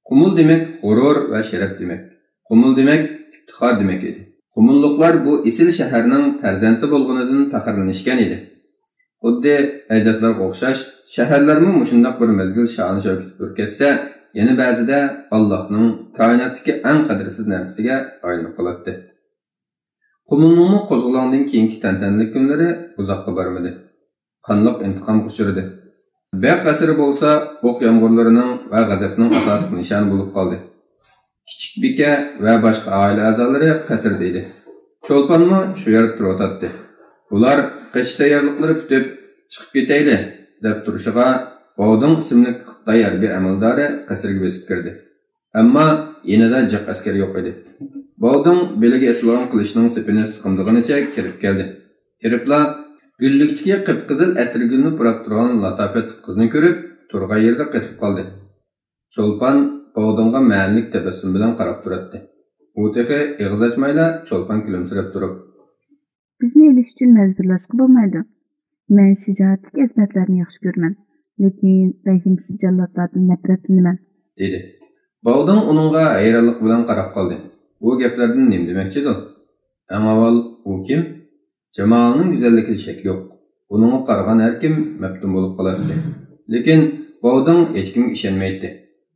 قۇمۇل دېمەك غۇرۇر ۋە شەرەپ دېمەك. قۇمۇل دېمەك ئىپتىخار دېمەك ئىدى. قۇمۇللۇقلار بۇ ئېسىل شەھەرنىڭ پەرزەنتى بولغىنىدىن پەخىرلىنىشكەن ئىدى. خۇددى ئەجدادلارغا ئوخشاش، شەھەرلەرمۇ مۇشۇنداق بىر مەزگىل شانە-شەۋكىتى پۈركەتسە، يەنە بەزىدە ئاللاھنىڭ كائىناتتىكى ئەڭ قەدىرسىز نەرسىسىگە ئايلىنىپ قالاتتى. قۇمۇلنىڭمۇ قوزغىلاڭدىن كېيىنكى تەنتەنىلىك كۈنلىرى ئۇزاققا بارمىدى. قانلىق ئىنتىقامغا ئۇچرىدى. بەگ قەسرى بولسا ئوق يامغۇرلىرىنىڭ ۋە غەزەپنىڭ ئاساسلىق نىشانى بولۇپ قالدى. كىچىك بىكە ۋە باشقا ئائىلە ئەزالىرى قەسىردە ئىدى. چولپانمۇ شۇ يەردە تۇرۇۋاتاتتى. ئۇلار قېچىش تەييارلىقلىرى پۈتۈپ، چىقىپ كېتەيلى، دەپ تۇرۇشىغا، باۋدىڭ ئىسىملىك خىتاي ھەربىي ئەمەلدارى قەسىرگە بېسىپ كىردى. ئەمما يېنىدا جىق ئەسكەر يوق ئىدى. باۋدىڭ بېلىگە ئېسىلغان قىلىچنىڭ سېپىنى سىقىمدىغىنىچە كىرىپ كەلدى. كىرىپلا، گۈللۈكتىكى قىپقىزىل ئەتىرگۈلنى پۇراپ تۇرغان لاتاپەتلىك قىزنى كۆرۈپ، تۇرغان يېرىدە قېتىپ قالدى. چولپان باۋدىڭغا مەنىلىك تەبەسسۇم بىلەن قاراپ تۇراتتى. ئۇ تېخى ئېغىز ئاچمايلا چولپان كۈلۈمسىرەپ تۇرۇپ، بىزنى ئېلىش ئۈچۈن مەجبۇرلاشقا بولمايدۇ. مەن شىجائەتلىك ئەسمەتلەرنى ياخشى كۆرىمەن، لېكىن رەھىمسىز جاللاتلاردىن نەپرەتلىنىمەن، دېدى. باۋدىڭ ئۇنىڭغا ھەيرانلىق بىلەن قاراپ قالدى. بۇ گەپلەردىن نېمە دېمەكچىدۇ؟ ئەڭ ئاۋۋال ئۇ كىم؟ جامالىنىڭ گۈزەللىكىدە شەك يوق. ئۇنىڭغا قارىغان ھەركىم مەپتۇن بولۇپ قالاتتى. لېكىن باۋدىڭ ھېچكىمگە ئىشەنمەيتتى.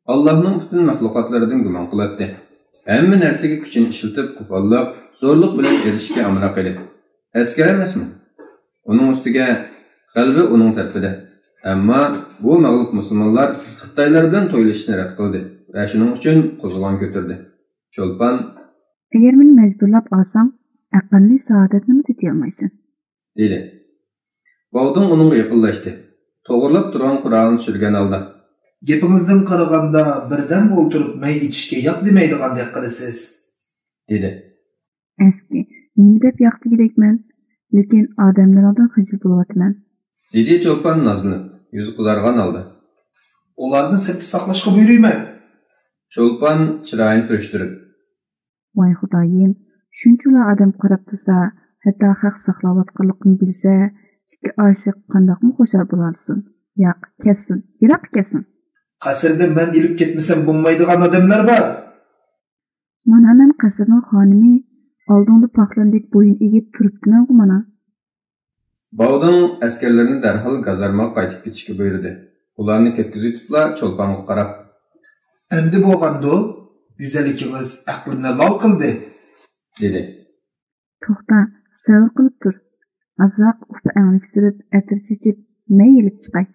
ئاللاھنىڭ پۈتۈن مەخلۇقاتلىرىدىن گۇمان قىلاتتى. ھەممە نەرسىگە كۈچىنى ئىشلىتىپ، قوپاللىق، زورلۇق بىلەن ئېرىشىشكە ئامراق ئىدى. ئەسكەر ئەمەسمۇ؟ ئۇنىڭ ئۈستىگە غەلىبە ئۇنىڭ تەرىپىدە. ئەمما بۇ مەغلۇپ مۇسۇلمانلار خىتايلار بىلەن تويلىشىشنى رەت قىلدى ۋە شۇنىڭ ئۈچۈن قوزغىلاڭ كۆتۈردى. چولپان، ئەگەر مېنى مەجبۇرلاپ ئالساڭ، ئەقەللىي سائادەتنىمۇ تېتىيالمايسەن، دېدى. باۋدىڭ ئۇنىڭغا يېقىنلاشتى. توغرىلاپ تۇرغان قورالىنى چۈشۈرگەن ھالدا، گېپىڭىزدىن قارىغاندا، بىردەم ئولتۇرۇپ مەي ئىچىشكە ياق دېمەيدىغاندەك قىلىسىز، دېدى. ئەسكى، نېمە دەپ ياق دېگۈدەكمەن؟ لېكىن ئادەملىرىڭدىن خىجىل بولۇۋاتىمەن، دېدى چولپان نازلىنىپ، يۈزى قىزارغان ھالدا. ئۇلارنى سىرتتا ساقلاشقا بۇيرۇيمەن. چولپان چىرايىنى سۈرۈشتۈرۈپ. ۋاي خۇدايىم، شۇنچىۋالا ئادەم قاراپ تۇرسا، ھەتتا خەق ساقلاۋاتقانلىقىنى بىلسە، ئىككى ئاشىق قانداقمۇ خۇشال بولالىسۇن؟ ياق، كەتسۇن، يىراققا كەتسۇن. قەسىردىن مەن ئېلىپ كەتمىسەم بولمايدىغان ئادەملەر بار. مانا مەن قەسىرنىڭ خانىمى، ئالدىڭدا پاخلاندەك بويۇن ئېگىپ تۇرۇپتىمەنغۇ مانا. باۋدىڭ ئەسكەرلىرىنى دەرھال گازارمىغا قايتىپ كېتىشكە بۇيرۇدى. ئۇلارنى كەتكۈزۈۋېتىپلا چولپانغا قاراپ. ئەمدى بولغاندۇ؟ گۈزەللىكىڭىز ئەقلىمنى لال قىلدى. دېدى. توختا، سەۋر قىلىپ تۇر. ئازراق ئۇپا ئەڭلىك سۈرۈپ، ئەتىر چېچىپ، مەي ئېلىپ چىقاي.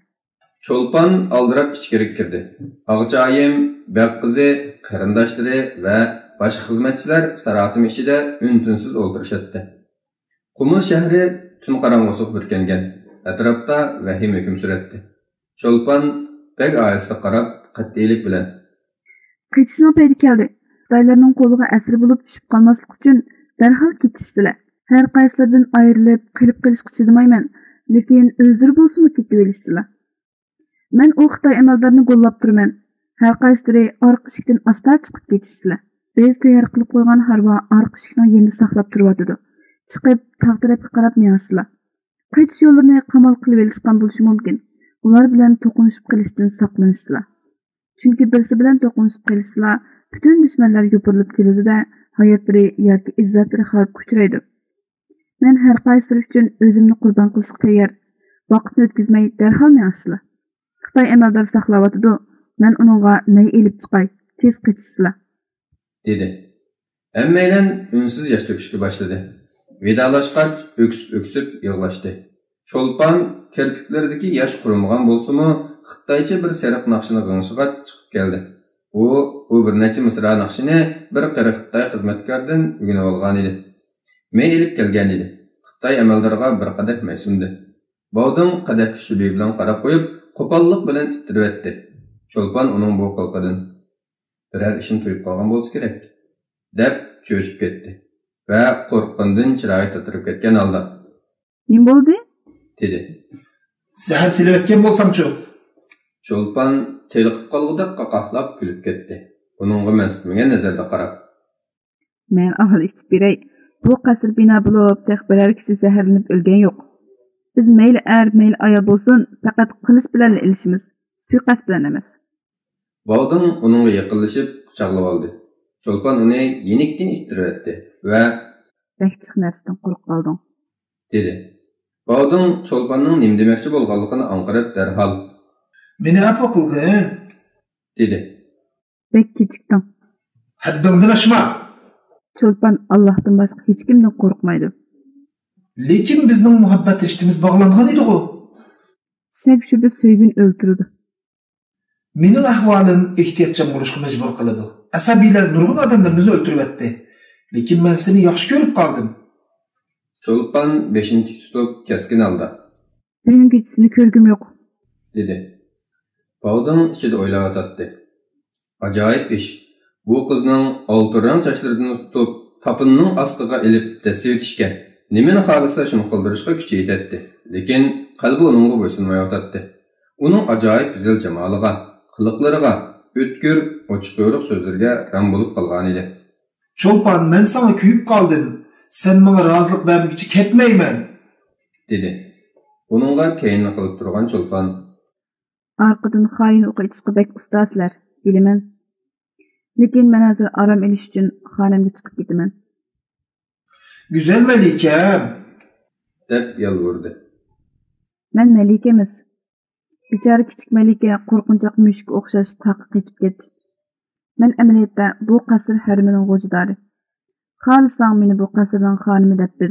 چولپان ئالدىراپ ئىچكىرىگە كىردى. ئاغىچايىم، بەگ قىزى، قېرىنداشلىرى ۋە باشقا خىزمەتچىلەر ساراسىمە ئىچىدە ئۈن-تىنسىز ئولتۇرۇشاتتى. قۇمۇل شەھىرى تۈن قاراڭغۇسىغا بۈركەنگەن، ئەتراپتا ۋەھىمە ھۆكۈم سۈرەتتى. چولپان بەگ ئائىلىسىگە قاراپ قەتئىيلىك بىلەن. قېچىشنىڭ پەيتى كەلدى. خىتايلارنىڭ قولىغا ئەسىر بولۇپ چۈشۈپ قالماسلىق ئۈچۈن دەرھال كېتىشىسىلەر. ھەر قايسىلىرىدىن ئايرىلىپ، قېلىپ قېلىشقا چىدىمايمەن، لېكىن ئۆزلىرى بولسىمۇ كېتىۋېلىشسىلا. مەن ئۇ خىتاي ئەمەلدارنى گوللاپ تۇرىمەن. ھەر قايسىلىرى ئارقا ئىشىكتىن ئاستا چىقىپ كېتىشسىلە. بىز تەييار قىلىپ قويغان ھارۋا ئارقا ئىشىكنىڭ يېنىدا ساقلاپ تۇرۇۋاتىدۇ. چىقىپ، تاغ تەرەپكە قاراپ مېڭىشسىلە. قېچىش يوللىرىنى قامال قىلىۋېلىشقان بولۇشى مۇمكىن. ئۇلار بىلەن توقۇنۇشۇپ قېلىشتىن ساقلىنىشسىلە. چۈنكى بىرسى بىلەن توقۇنۇشۇپ قېلىشسىلا، پۈتۈن دۈشمەنلەر يوپۇرۇلۇپ كېلىدۇ-دە، ھاياتلىرى ياكى ئىززەتلىرى خەۋپكە ئۇچرايدۇ. مەن ھەر قايسىلىرى ئۈچۈن ئۆزۈمنى قۇربان قىلىشقا تەييار. ۋاقىتنى ئۆتكۈزمەي، دەرھال مېڭىشسىلا. خىتاي ئەمەلدارى ساقلاۋاتىدۇ، مەن ئۇنىڭغا مەي ئېلىپ چىقاي، تېز قېچىشسىلا. دېدى. ھەممەيلەن ئۈنسىز ياش تۆكۈشكە باشلىدى. ۋىدالاشقاچ ئۆكسۈپ-ئۆكسۈپ يىغلاشتى. چولپان كىرپىكلىرىدىكى ياش قۇرۇمىغان بولسىمۇ، خىتايچە بىر سېرىق ناخشىنى غىڭشىغاچ چىقىپ كەلدى. ئۇ بۇ بىر نەچچە مىسرا ناخشىنى بىر قېرى خىتاي خىزمەتكاردىن ئۆگىنىۋالغانىدى. مەي ئېلىپ كەلگەنىدى. خىتاي ئەمەلدارىغا بىر قەدەھ مەي سۇندى. باۋدىڭ قەدەھكە شۈبھە بىلەن قاراپ قويۇپ، قوپاللىق بىلەن ئىتتىرىۋەتتى. چولپان ئۇنىڭ بۇ قىلىقىدىن، بىرەر ئىشىنى تۇيۇپ قالغان بولسا كېرەك، دەپ چۆچۈپ كەتتى ۋە قورققىنىدىن چىرايى تاتىرىپ كەتكەن ھالدا، نېمە بولدى؟ دېدى. زەھەر سېلىۋەتكەن بولساڭچۇ؟ چولپان تېلىقىپ قالغۇدەك قاقاھلاپ كۈلۈپ كەتتى، ئۇنىڭغا مەنسىتمىگەن نەزەردە قاراپ. مەن ئاۋۋال ئىچىپ بېرەي. بۇ قەسىر بىنا بولۇپ، تېخى بىرەر كىشى زەھەرلىنىپ ئۆلگەن يوق. بىز مەيلى ئەر، مەيلى ئايال بولسۇن، پەقەت قىلىچ بىلەنلا ئېلىشىمىز، سۇيىقەست بىلەن ئەمەس. باۋدىڭ ئۇنىڭغا يېقىنلىشىپ قۇچاقلىۋالدى. چولپان ئۇنى يېنىكتىن ئىتتىرىۋەتتى ۋە، بەك جىق نەرسىدىن قورقۇپ قالدىڭ، دېدى. باۋدىڭ چولپاننىڭ نېمە دېمەكچى بولغانلىقىنى ئاڭقىرىپ دەرھال، مېنى ئەپۇ قىلغىن، دېدى. بەك كېچىكتىڭ. ھەددىڭدىن ئاشما. چولپان ئاللاھتىن باشقا ھېچكىمدىن قورقمايدۇ. لېكىن بىزنىڭ مۇھەببەت رىشتىمىز باغلانغان ئىدىغۇ. شەك-شۈبھە سۆيگۈنى ئۆلتۈرىدۇ. مېنىڭ ئەھۋالىم ئېھتىياتچان بولۇشقا مەجبۇر قىلىدۇ. ئەسەبىيلەر نۇرغۇن ئادەملىرىمىزنى ئۆلتۈرۈۋەتتى. لېكىن مەن سېنى ياخشى كۆرۈپ قالدىم. چولپان بېشىنى تىك تۇتۇپ، كەسكىن ھالدا، بۈگۈن كېچىسىنى كۆرگۈم يوق، دېدى. باۋدىڭ ئىچىدە ئويلاۋاتاتتى. ئاجايىپ ئىش. بۇ قىزنىڭ ئالتۇن رەڭ چاچلىرىدىن تۇتۇپ، تاپىنىنىڭ ئاستىغا ئېلىپ دەسسىۋېتىشكە، نېمىنى خالىسا شۇنى قىلدۇرۇشقا كۈچى يېتەتتى. لېكىن قەلبى ئۇنىڭغا بويسۇنمايۋاتاتتى. ئۇنىڭ ئاجايىپ گۈزەل جامالىغا، قىلىقلىرىغا، ئۆتكۈر، ئوچۇق-يورۇق سۆزلىرىگە رام بولۇپ قالغانىدى. چولپان، مەن ساڭا كۆيۈپ قالدىم. سەن ماڭا رازىلىق بەرمىگۈچە كەتمەيمەن، دېدى. ئۇنىڭغا كەينىنى قىلىپ تۇرغان چولپان، ئارقىدىن خائىن ئوقى ئېتىشقا بەك ئۇستاسىلەر، بىلىمەن. لېكىن مەن ھازىر ئارام ئېلىش ئۈچۈن خانەمگە چىقىپ كېتىمەن. گۈزەل مەلىكەم، دەپ يالۋۇردى. مەن مەلىكە ئەمەس. بىچارە كىچىك مەلىكە قورقۇنچاق مۈشۈككە ئوخشاش تاغقا قېچىپ كەتتى. مەن ئەمەلىيەتتە بۇ قەسىر ھەرىمىنىڭ غوجىدارى. خالىساڭ مېنى بۇ قەسىرنىڭ خانىمى دەپ بىل.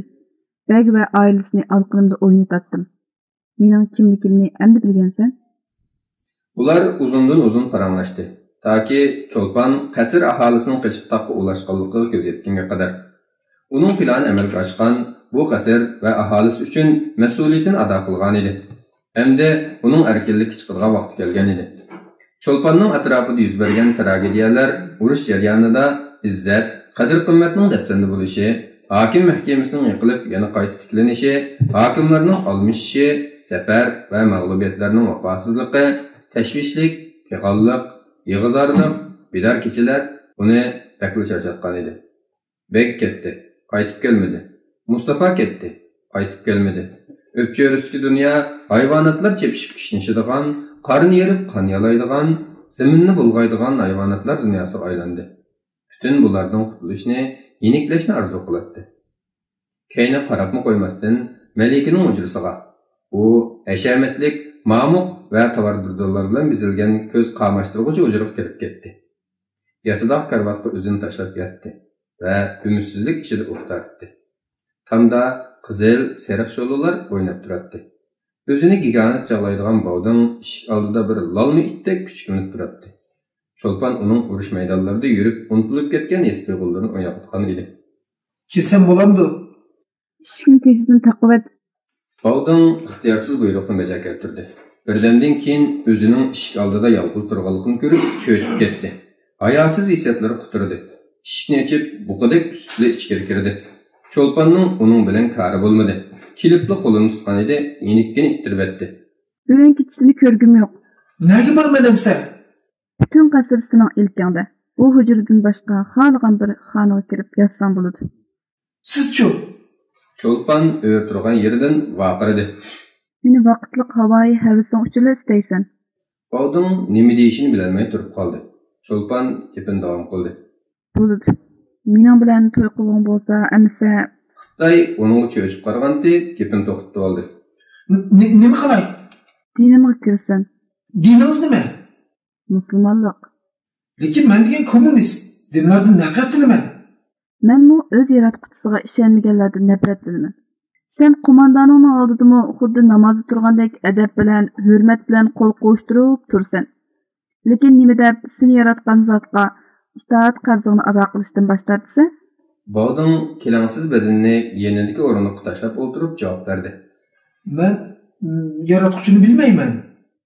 بەگ ۋە ئائىلىسىنى ئالىقىنىمدا ئوينىتاتتىم. مېنىڭ كىملىكىمنى ئەمدى بىلگەنسەن؟ ئۇلار ئۇزۇندىن ئۇزۇن پاراڭلاشتى، تاكى چولپان قەسىر ئاھالىسىنىڭ قېچىپ تاغقا ئۇلاشقانلىقىغا كۆز يەتكەنگە قەدەر. ئۇنىڭ پىلانى ئەمەلگە ئاشقان، بۇ قەسىر ۋە ئاھالىسى ئۈچۈن مەسئۇلىيىتىنى ئادا قىلغانىدى. ئەمدى ئۇنىڭ ئەركىنلىككە چىقىدىغان ۋاقتى كەلگەنىدى. چولپاننىڭ ئەتراپىدا يۈز بەرگەن تراگېدىيەلەر، ئۇرۇش جەريانىدا ئىززەت، قەدىر-قىممەتنىڭ دەپسەندە بولۇشى، ھاكىم مەھكىمىسىنىڭ يىقىلىپ يەنە قايتا تىكلىنىشى، ھاكىملارنىڭ ئالمىشىشى، زەپەر ۋە مەغلۇبىيەتلەرنىڭ ۋاپاسىزلىقى، تەشۋىشلىك، پىغانلىق، يىغا-زارلىق، بىدار كېچىلەر ئۇنى بەكلا چارچاتقان ئىدى. بەگ كەتتى، قايتىپ كەلمىدى. مۇستافا كەتتى، قايتىپ كەلمىدى. ئۆپچۆرىسىدىكى دۇنيا ھايۋاناتلار چېپىشىپ كىشنىشىدىغان، قارنى يېرىپ قان يالايدىغان، زېمىننى بۇلغايدىغان ھايۋاناتلار دۇنياسىغا ئايلاندى. پۈتۈن بۇلاردىن قۇتۇلۇشنى، يېنىكلەشنى ئارزۇ قىلاتتى. كەينىگە قاراپمۇ قويماستىن، مەلىكىنىڭ ھۇجرىسىغا، ئۇ ھەشەمەتلىك مامۇق ۋە تاۋار دۇردانلار بىلەن بېزەلگەن كۆز قاماشتۇرغۇچى ھۇجرىغا كىرىپ كەتتى. ياسىداغ كارىۋاتقا ئۆزىنى تاشلاپ ياتتى ۋە ئۈمىدسىزلىك ئىچىدە ئۇھ تارتتى. تامدا قىزىل، سېرىق شولىلار ئويناپ تۇراتتى. ئۆزىنى گىگانت چاغلايدىغان باۋدىڭ ئىشىك ئالدىدا بىر لالما ئىتتەك كۈچۈكلىنىپ تۇراتتى. چولپان ئۇنىڭ ئۇرۇش مەيدانلىرىدا يۈرۈپ ئۇنتۇلۇپ كەتكەن ھېس تۇيغۇلىرىنى ئويناۋاتقان ئىدى. كىرسەم بولامدۇ؟ ئىشىكنى تېزدىن تاقىۋەت. باۋدىڭ ئىختىيارسىز بۇيرۇقنى بەجا كەلتۈردى. بىردەمدىن كېيىن ئۆزىنىڭ ئىشىك ئالدىدا يالغۇز تۇرغانلىقىنى كۆرۈپ چۆچۈپ كەتتى. ھاياسىز ھېسسىياتلىرى قۇترىدى. ئىشىكنى ئېچىپ، بۇقىدەك ئۈستىلى ئىچكىرى كىردى. چولپاننىڭ ئۇنىڭ بىلەن كارى بولمىدى. كېلىپلا قولىنى تۇتقان ئىدى، يېنىككىنە ئىتتىرىۋەتتى. بۈگۈن كېچىسىنى كۆرگۈم يوق. نەگە بارىمەن ئەمسە؟ پۈتۈن قەسىر سېنىڭ ئىلكىڭدە. بۇ ھۇجرىدىن باشقا خالىغان بىر خانىغا كىرىپ ياتساڭ بولىدۇ. سىزچۇ؟ چولپان ئۆرە تۇرغان يېرىدىن ۋارقىرىدى. مېنى ۋاقىتلىق ھاۋايى ھەۋىسىڭ ئۈچۈنلا ئىستەيسەن. باۋدىڭ نېمە دېيىشىنى بىلەلمەي تۇرۇپ قالدى. چولپان گېپىنى داۋام قىلدى. بولىدۇ. مېنىڭ بىلەن توي قىلغۇڭ بولسا، ئەمىسە. خىتاي ئۇنىڭغا چۆچۈپ قارىغانتى، گېپىنى توختىتىۋالدى. ن-، ن-، نېمە قىلاي؟ دىنىمغا كىرسۇن. دىنىڭىز نېمە؟ مۇسۇلمانلىق. لېكىن مەن دېگەن كوممۇنىست، دىنلاردىن نەپرەتلىنىمەن. مەنمۇ ئۆز ياراتقۇچىسىغا ئىشەنمىگەنلەردىن نەپرەتلىنىمەن. سەن قوماندانىڭنىڭ ئالدىدىمۇ خۇددى نامازدا تۇرغاندەك ئەدەپ بىلەن، ھۆرمەت بىلەن قول قوۋۇشتۇرۇپ تۇرىسەن. لېكىن نېمە دەپ سېنى ياراتقان زاتقا ئىتائەت قەرزىڭنى ئادا قىلىشتىن باش تارتىسەن؟ باۋدىڭ كېلەڭسىز بەدىنىنى يېنىدىكى ئورۇندۇققا تاشلاپ ئولتۇرۇپ جاۋاب بەردى. مەن، م، ياراتقۇچىنى بىلمەيمەن.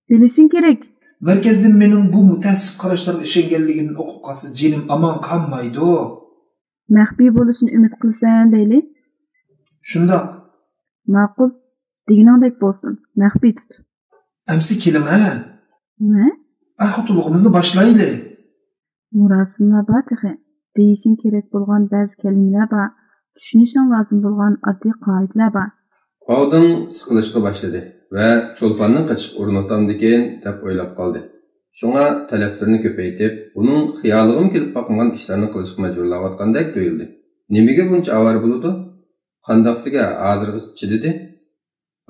بىلىشىڭ كېرەك. مەركەزدىن مېنىڭ بۇ مۇتەئەسسىپ قاراشلارغا ئىشەنگەنلىكىمدىن ئۇقۇپ قالسا جېنىم ئامان قالمايدۇ. مەخپىي بولۇشىنى ئۈمىد قىلىسەن دەيلى. شۇنداق. ماقۇل. دېگىنىڭدەك بولسۇن. مەخپىي تۇت. ئەمسە كېلىڭە. نېمە؟ ئەر-خوتۇنلۇقىمىزنى باشلايلى. مۇراسىملار بار تېخى. دېيىشىڭ كېرەك بولغان بەزى كەلىمىلەر بار. چۈشىنىشىڭ لازىم بولغان ئاددىي قائىدىلەر بار. باۋدىڭ سىقىلىشقا باشلىدى ۋە چولپاننىڭ قېچىشقا ئۇرۇنۇۋاتامدىكىن دەپ ئويلاپ قالدى. شۇڭا تەلەپلىرىنى كۆپەيتىپ، ئۇنىڭ خىيالىغىمۇ كېلىپ باقمىغان ئىشلارنى قىلىشقا مەجبۇرلاۋاتقاندەك تۇيۇلدى. نېمىگە بۇنچە ئاۋارە بولىدۇ؟ قانداقسىگە ھازىرغىچە چىدىدى؟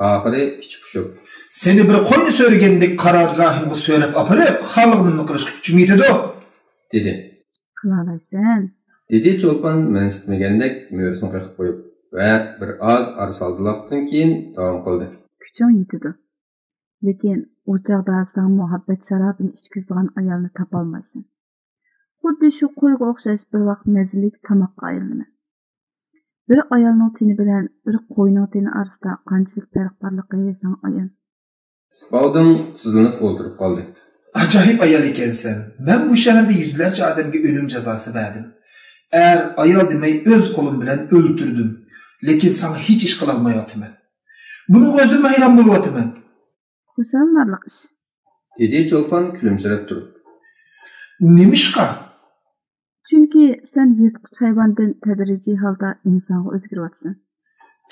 ئاخىرى ئىچى پۇشۇپ. سېنى بىر قوينى سۆرىگەندەك قارارگاھىمغا سۆرەپ ئاپىرىپ، خالىغىنىمنى قىلىشقا كۈچۈم يېتىدۇ. دېدى. قىلالايسەن. دېدى چولپان مەنسىتمىگەندەك مۈرىسىنى قېقىپ قويۇپ ۋە بىر ئاز ئارا سالدىلاقتىن كېيىن داۋام قىلدى. كۈچۈڭ يېتىدۇ. لېكىن ئۇ چاغدا ساڭا مۇھەببەت شارابىنى ئىچكۈزىدىغان ئايالنى تاپالمايسەن. خۇددى شۇ قويغا ئوخشاش بىر ۋاق مەززىلىك تاماققا ئايلىنىمەن. بىر ئايالنىڭ تېنى بىلەن بىر قوينىڭ تېنى ئارىسىدا قانچىلىك پەرق بارلىقى ساڭا ئايان. باۋدىڭ تىزلىنىپ ئولتۇرۇپ قالدى. ئاجايىپ ئايال ئىكەنسەن. مەن بۇ شەھەردە يۈزلەرچە ئادەمگە ئۆلۈم جازاسى بەردىم. ئەر، ئايال دېمەي ئۆز قولۇم بىلەن ئۆلتۈردۈم. لېكىن ساڭا ھېچ ئىش قىلالمايۋاتىمەن. بۇنىڭغا ئۆزۈممۇ ھەيران بولۇۋاتىمەن. خۇشاللىنارلىق ئىش. دېدى چولپان كۈلۈمسىرەپ تۇرۇپ. نېمىشقا؟ چۈنكى سەن يىرتقۇچ ھايۋاندىن تەدرىجىي ھالدا ئىنسانغا ئۆزگىرىۋاتىسەن.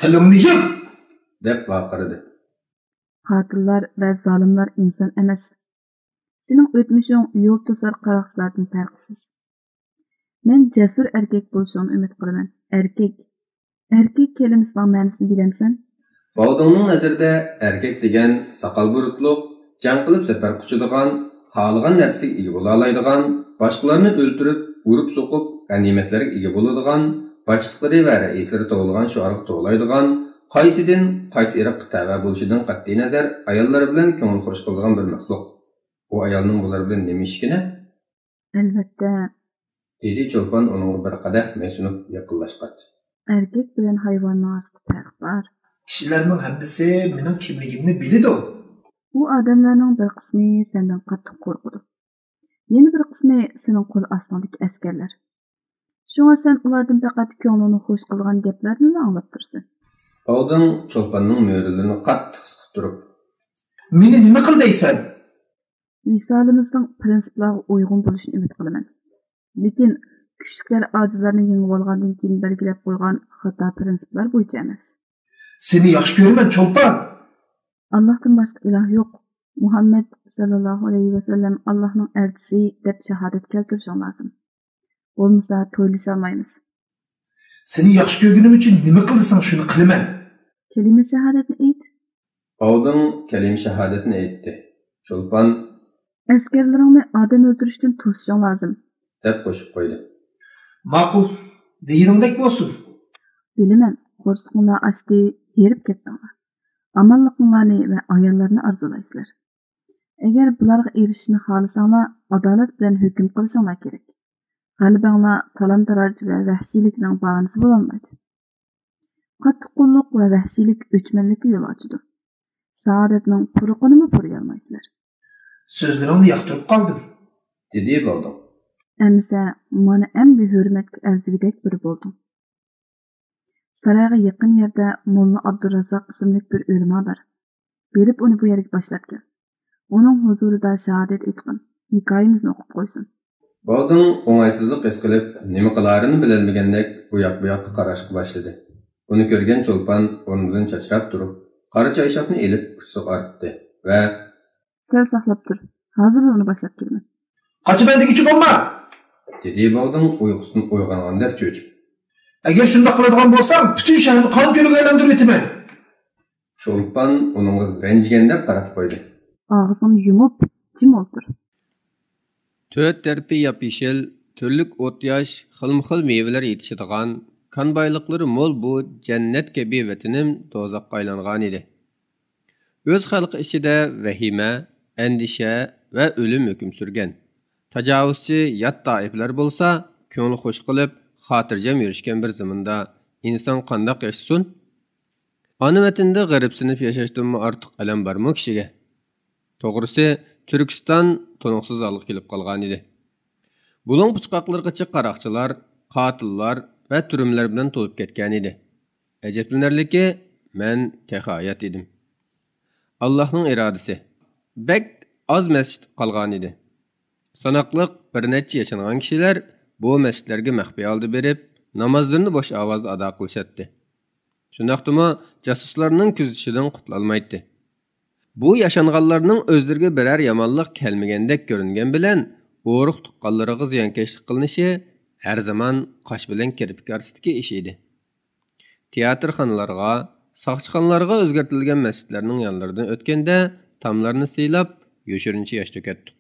تىلىڭنى يىغ! دەپ ۋارقىرىدى. قاتىللار ۋە زالىملار ئىنسان ئەمەس. سېنىڭ ئۆتمۈشۈڭ يول توسار قاراقچىلاردىن پەرقسىز. مەن جەسۇر ئەركەك بولۇشۇڭنى ئۈمىد قىلىمەن. ئەركەك. ئەركەك كەلىمىسىنىڭ مەنىسىنى بىلەمسەن؟ باۋدىڭنىڭ نەزىرىدە ئەركەك دېگەن ساقال بۇرۇتلۇق، جەڭ قىلىپ زەپەر قۇچىدىغان، خالىغان نەرسىگە ئىگە بولالايدىغان، باشقىلارنى ئۆلتۈرۈپ، ئۇرۇپ-سوقۇپ، غەنىيمەتلەرگە ئىگە بولىدىغان، باشلىقلىرى ۋە رەئىسلىرى توۋلىغان شوئارغا توۋلايدىغان، قايسىدىن، قايسى ئىرققا تەۋە بولۇشىدىن قەتئىينەزەر، ئاياللىرى بىلەن كۆڭۈل خوش قىلىدىغان بىر مەخلۇق. ئۇ ئايالنىڭ بۇلار بىلەن نېمە ئىشىكىنە؟ ئەلۋەتتە. دېدى چولپان ئۇنىڭغا بىر قەدەھ مەي سۇنۇپ يېقىنلاشقاچ. ئەركەك بىلەن ھايۋاننىڭ ئارىسىدا پەرق بار. كىشىلەرنىڭ ھەممىسى مېنىڭ كىملىكىمنى بىلىدۇ. ئۇ ئادەملەرنىڭ بىر قىسمى سەندىن قاتتىق قورقىدۇ. يەنە بىر قىسمى سېنىڭ قول ئاستىڭدىكى ئەسكەرلەر. شۇڭا سەن ئۇلاردىن پەقەت كۆڭلۈڭنى خۇش قىلىدىغان گەپلەرنىلا ئاڭلاپ تۇرىسەن. باۋدىڭ چولپاننىڭ مۈرىلىرىنى قاتتىق سىقىپ تۇرۇپ. مېنى نېمە قىل دەيسەن؟ ۋىسالىمىزنىڭ پىرىنسىپلارغا ئۇيغۇن بولۇشىنى ئۈمىد قىلىمەن. لېكىن كۈچلۈكلەر ئاجىزلارنى يېڭىۋالغاندىن كېيىن بەلگىلەپ قويغان خاتا پىرىنسىپلار بويىچە ئەمەس. سېنى ياخشى كۆرىمەن، چولپان! ئاللاھتىن باشقا ئىلاھ يوق، مۇھەممەد ساللاللاھۇ ئەلەيھى ۋەسەللەم ئاللاھنىڭ ئەلچىسى دەپ شاھادەت كەلتۈرۈشۈڭ لازىم. بولمىسا تويلىشالمايمىز. سېنى ياخشى كۆرگىنىم ئۈچۈن نېمە قىلساڭ، شۇنى قىلىمەن. كەلىمە شاھادەتنى ئېيت. باۋدىڭ كەلىمە شاھادەتنى ئېيتتى. چولپان، ئەسكەرلىرىڭنى ئادەم ئۆلتۈرۈشتىن توسۇشۇڭ لازىم. دەپ قوشۇپ قويدى. ماقۇل، دېگىنىڭدەك بولسۇن. بىلىمەن، قورسىقىڭلار ئاچتى، ھېرىپ كەتتىڭلار. ئامانلىقىڭلارنى ۋە ئاياللارنى ئارزۇلايسىلەر. ئەگەر بۇلارغا ئېرىشىشنى خالىساڭلار، ئادالەت بىلەن ھۆكۈم قىلىشىڭلار كېرەك. غەلىبەڭلار تالان-تاراج ۋە ۋەھشىيلىكنىڭ باھانىسى بولالمايدۇ. قاتتىققوللۇق ۋە ۋەھشىيلىك ئۆچمەنلىككە يول ئاچىدۇ. سائادەتنىڭ پۇرىقىنىمۇ پۇرىيالمايسىلەر. سۆزلىرىڭنى ياقتۇرۇپ قالدىم. دېدى بالدۇر. ئەمىسە، مانا ئەمدى ھۆرمەتكە ئەرزىگۈدەك بىرى بولدۇڭ. سارايغا يېقىن يەردە موللا ئابدۇرازاق ئىسىملىك بىر ئۆلىما بار. بېرىپ ئۇنى بۇ يەرگە باشلاپ كەل. ئۇنىڭ ھۇزۇرىدا شاھادەت ئېيتقىن، ھېكايىمىزنى ئوقۇپ قويسۇن. بالدىڭ ئوڭايسىزلىق ھېس قىلىپ، نېمە قىلارىنى بىلەلمىگەندەك ئۇ ياق-بۇ ياققا قاراشقا باشلىدى. ئۇنى كۆرگەن چولپان ئورنىدىن چاچراپ تۇرۇپ، قارا چايشاپنى ئېلىپ ئۇچىسىغا ئارتتى ۋە سەل ساقلاپ تۇر، ھازىرلا ئۇنى باشلاپ كېلىمەن. قاچىمەن دېگۈچى بولما! دېدى بالدىڭ ئۇيقۇسىدىن ئويغانغاندەك چۆچۈپ. ئەگەر شۇنداق قىلىدىغان بولساڭ، پۈتۈن شەھەرنى قان كۆلىگە ئايلاندۇرۇۋېتىمەن! چولپان ئۇنىڭغا رەنجىگەندەك قاراپ قويدى. ئاغزىڭنى يۇمۇپ، جىم ئولتۇر. تۆت تەرىپى ياپيېشىل، تۈرلۈك ئوت-ياش، خىلمۇ خىل مېۋىلەر يېتىشىدىغان، كان بايلىقلىرى مول بۇ جەننەت كەبى ۋەتىنىم دوزاخقا ئايلانغانىدى. ئۆز خەلقى ئىچىدە ۋەھىمە، ئەندىشە ۋە ئۆلۈم ھۆكۈم سۈرگەن. تاجاۋۇزچى يات تائىپىلەر بولسا، كۆڭلى خوش قىلىپ، خاتىرجەم يۈرۈشكەن بىر زېمىندا ئىنسان قانداق ياشىسۇن؟ ئانا ۋەتىنىدە غېرىبسىنىپ ياشاشتىنمۇ ئارتۇق ئەلەم بارمۇ كىشىگە؟ توغرىسى، تۈركىستان تونۇقسىز ھالغا كېلىپ قالغانىدى. بۇلۇڭ پۇچقاقلىرىغىچە قاراقچىلار، قاتىللار ۋە تۈرمىلەر بىلەن تولۇپ كەتكەنىدى. ئەجەبلىنەرلىكى، مەن تېخى ھايات ئىدىم. ئاللاھنىڭ ئىرادىسى. بەك ئاز مەسچىت قالغانىدى. ساناقلىق بىر نەچچە ياشانغان كىشىلەر بۇ مەسچىتلەرگە مەخپىي ھالدا بېرىپ، نامازلىرىنى بوش ئاۋازدا ئادا قىلىشاتتى. شۇنداقتىمۇ جاسۇسلارنىڭ كۆزىتىشىدىن قۇتۇلالمايتتى. بۇ ياشانغانلارنىڭ ئۆزلىرىگە بىرەر يامانلىق كەلمىگەندەك كۆرۈنگەن بىلەن، ئۇرۇق-تۇغقانلىرىغا زىيانكەشلىك قىلىنىشى ھەر زامان قاش بىلەن كىرپىك ئارىسىدىكى ئىش ئىدى. تىياتىرخانىلارغا، ساقچىخانىلارغا ئۆزگەرتىلگەن مەسچىتلەرنىڭ يانلىرىدىن ئۆتكەندە، تاملارنى سىيلاپ، يوشۇرۇنچە ياش تۆكەتتۇق.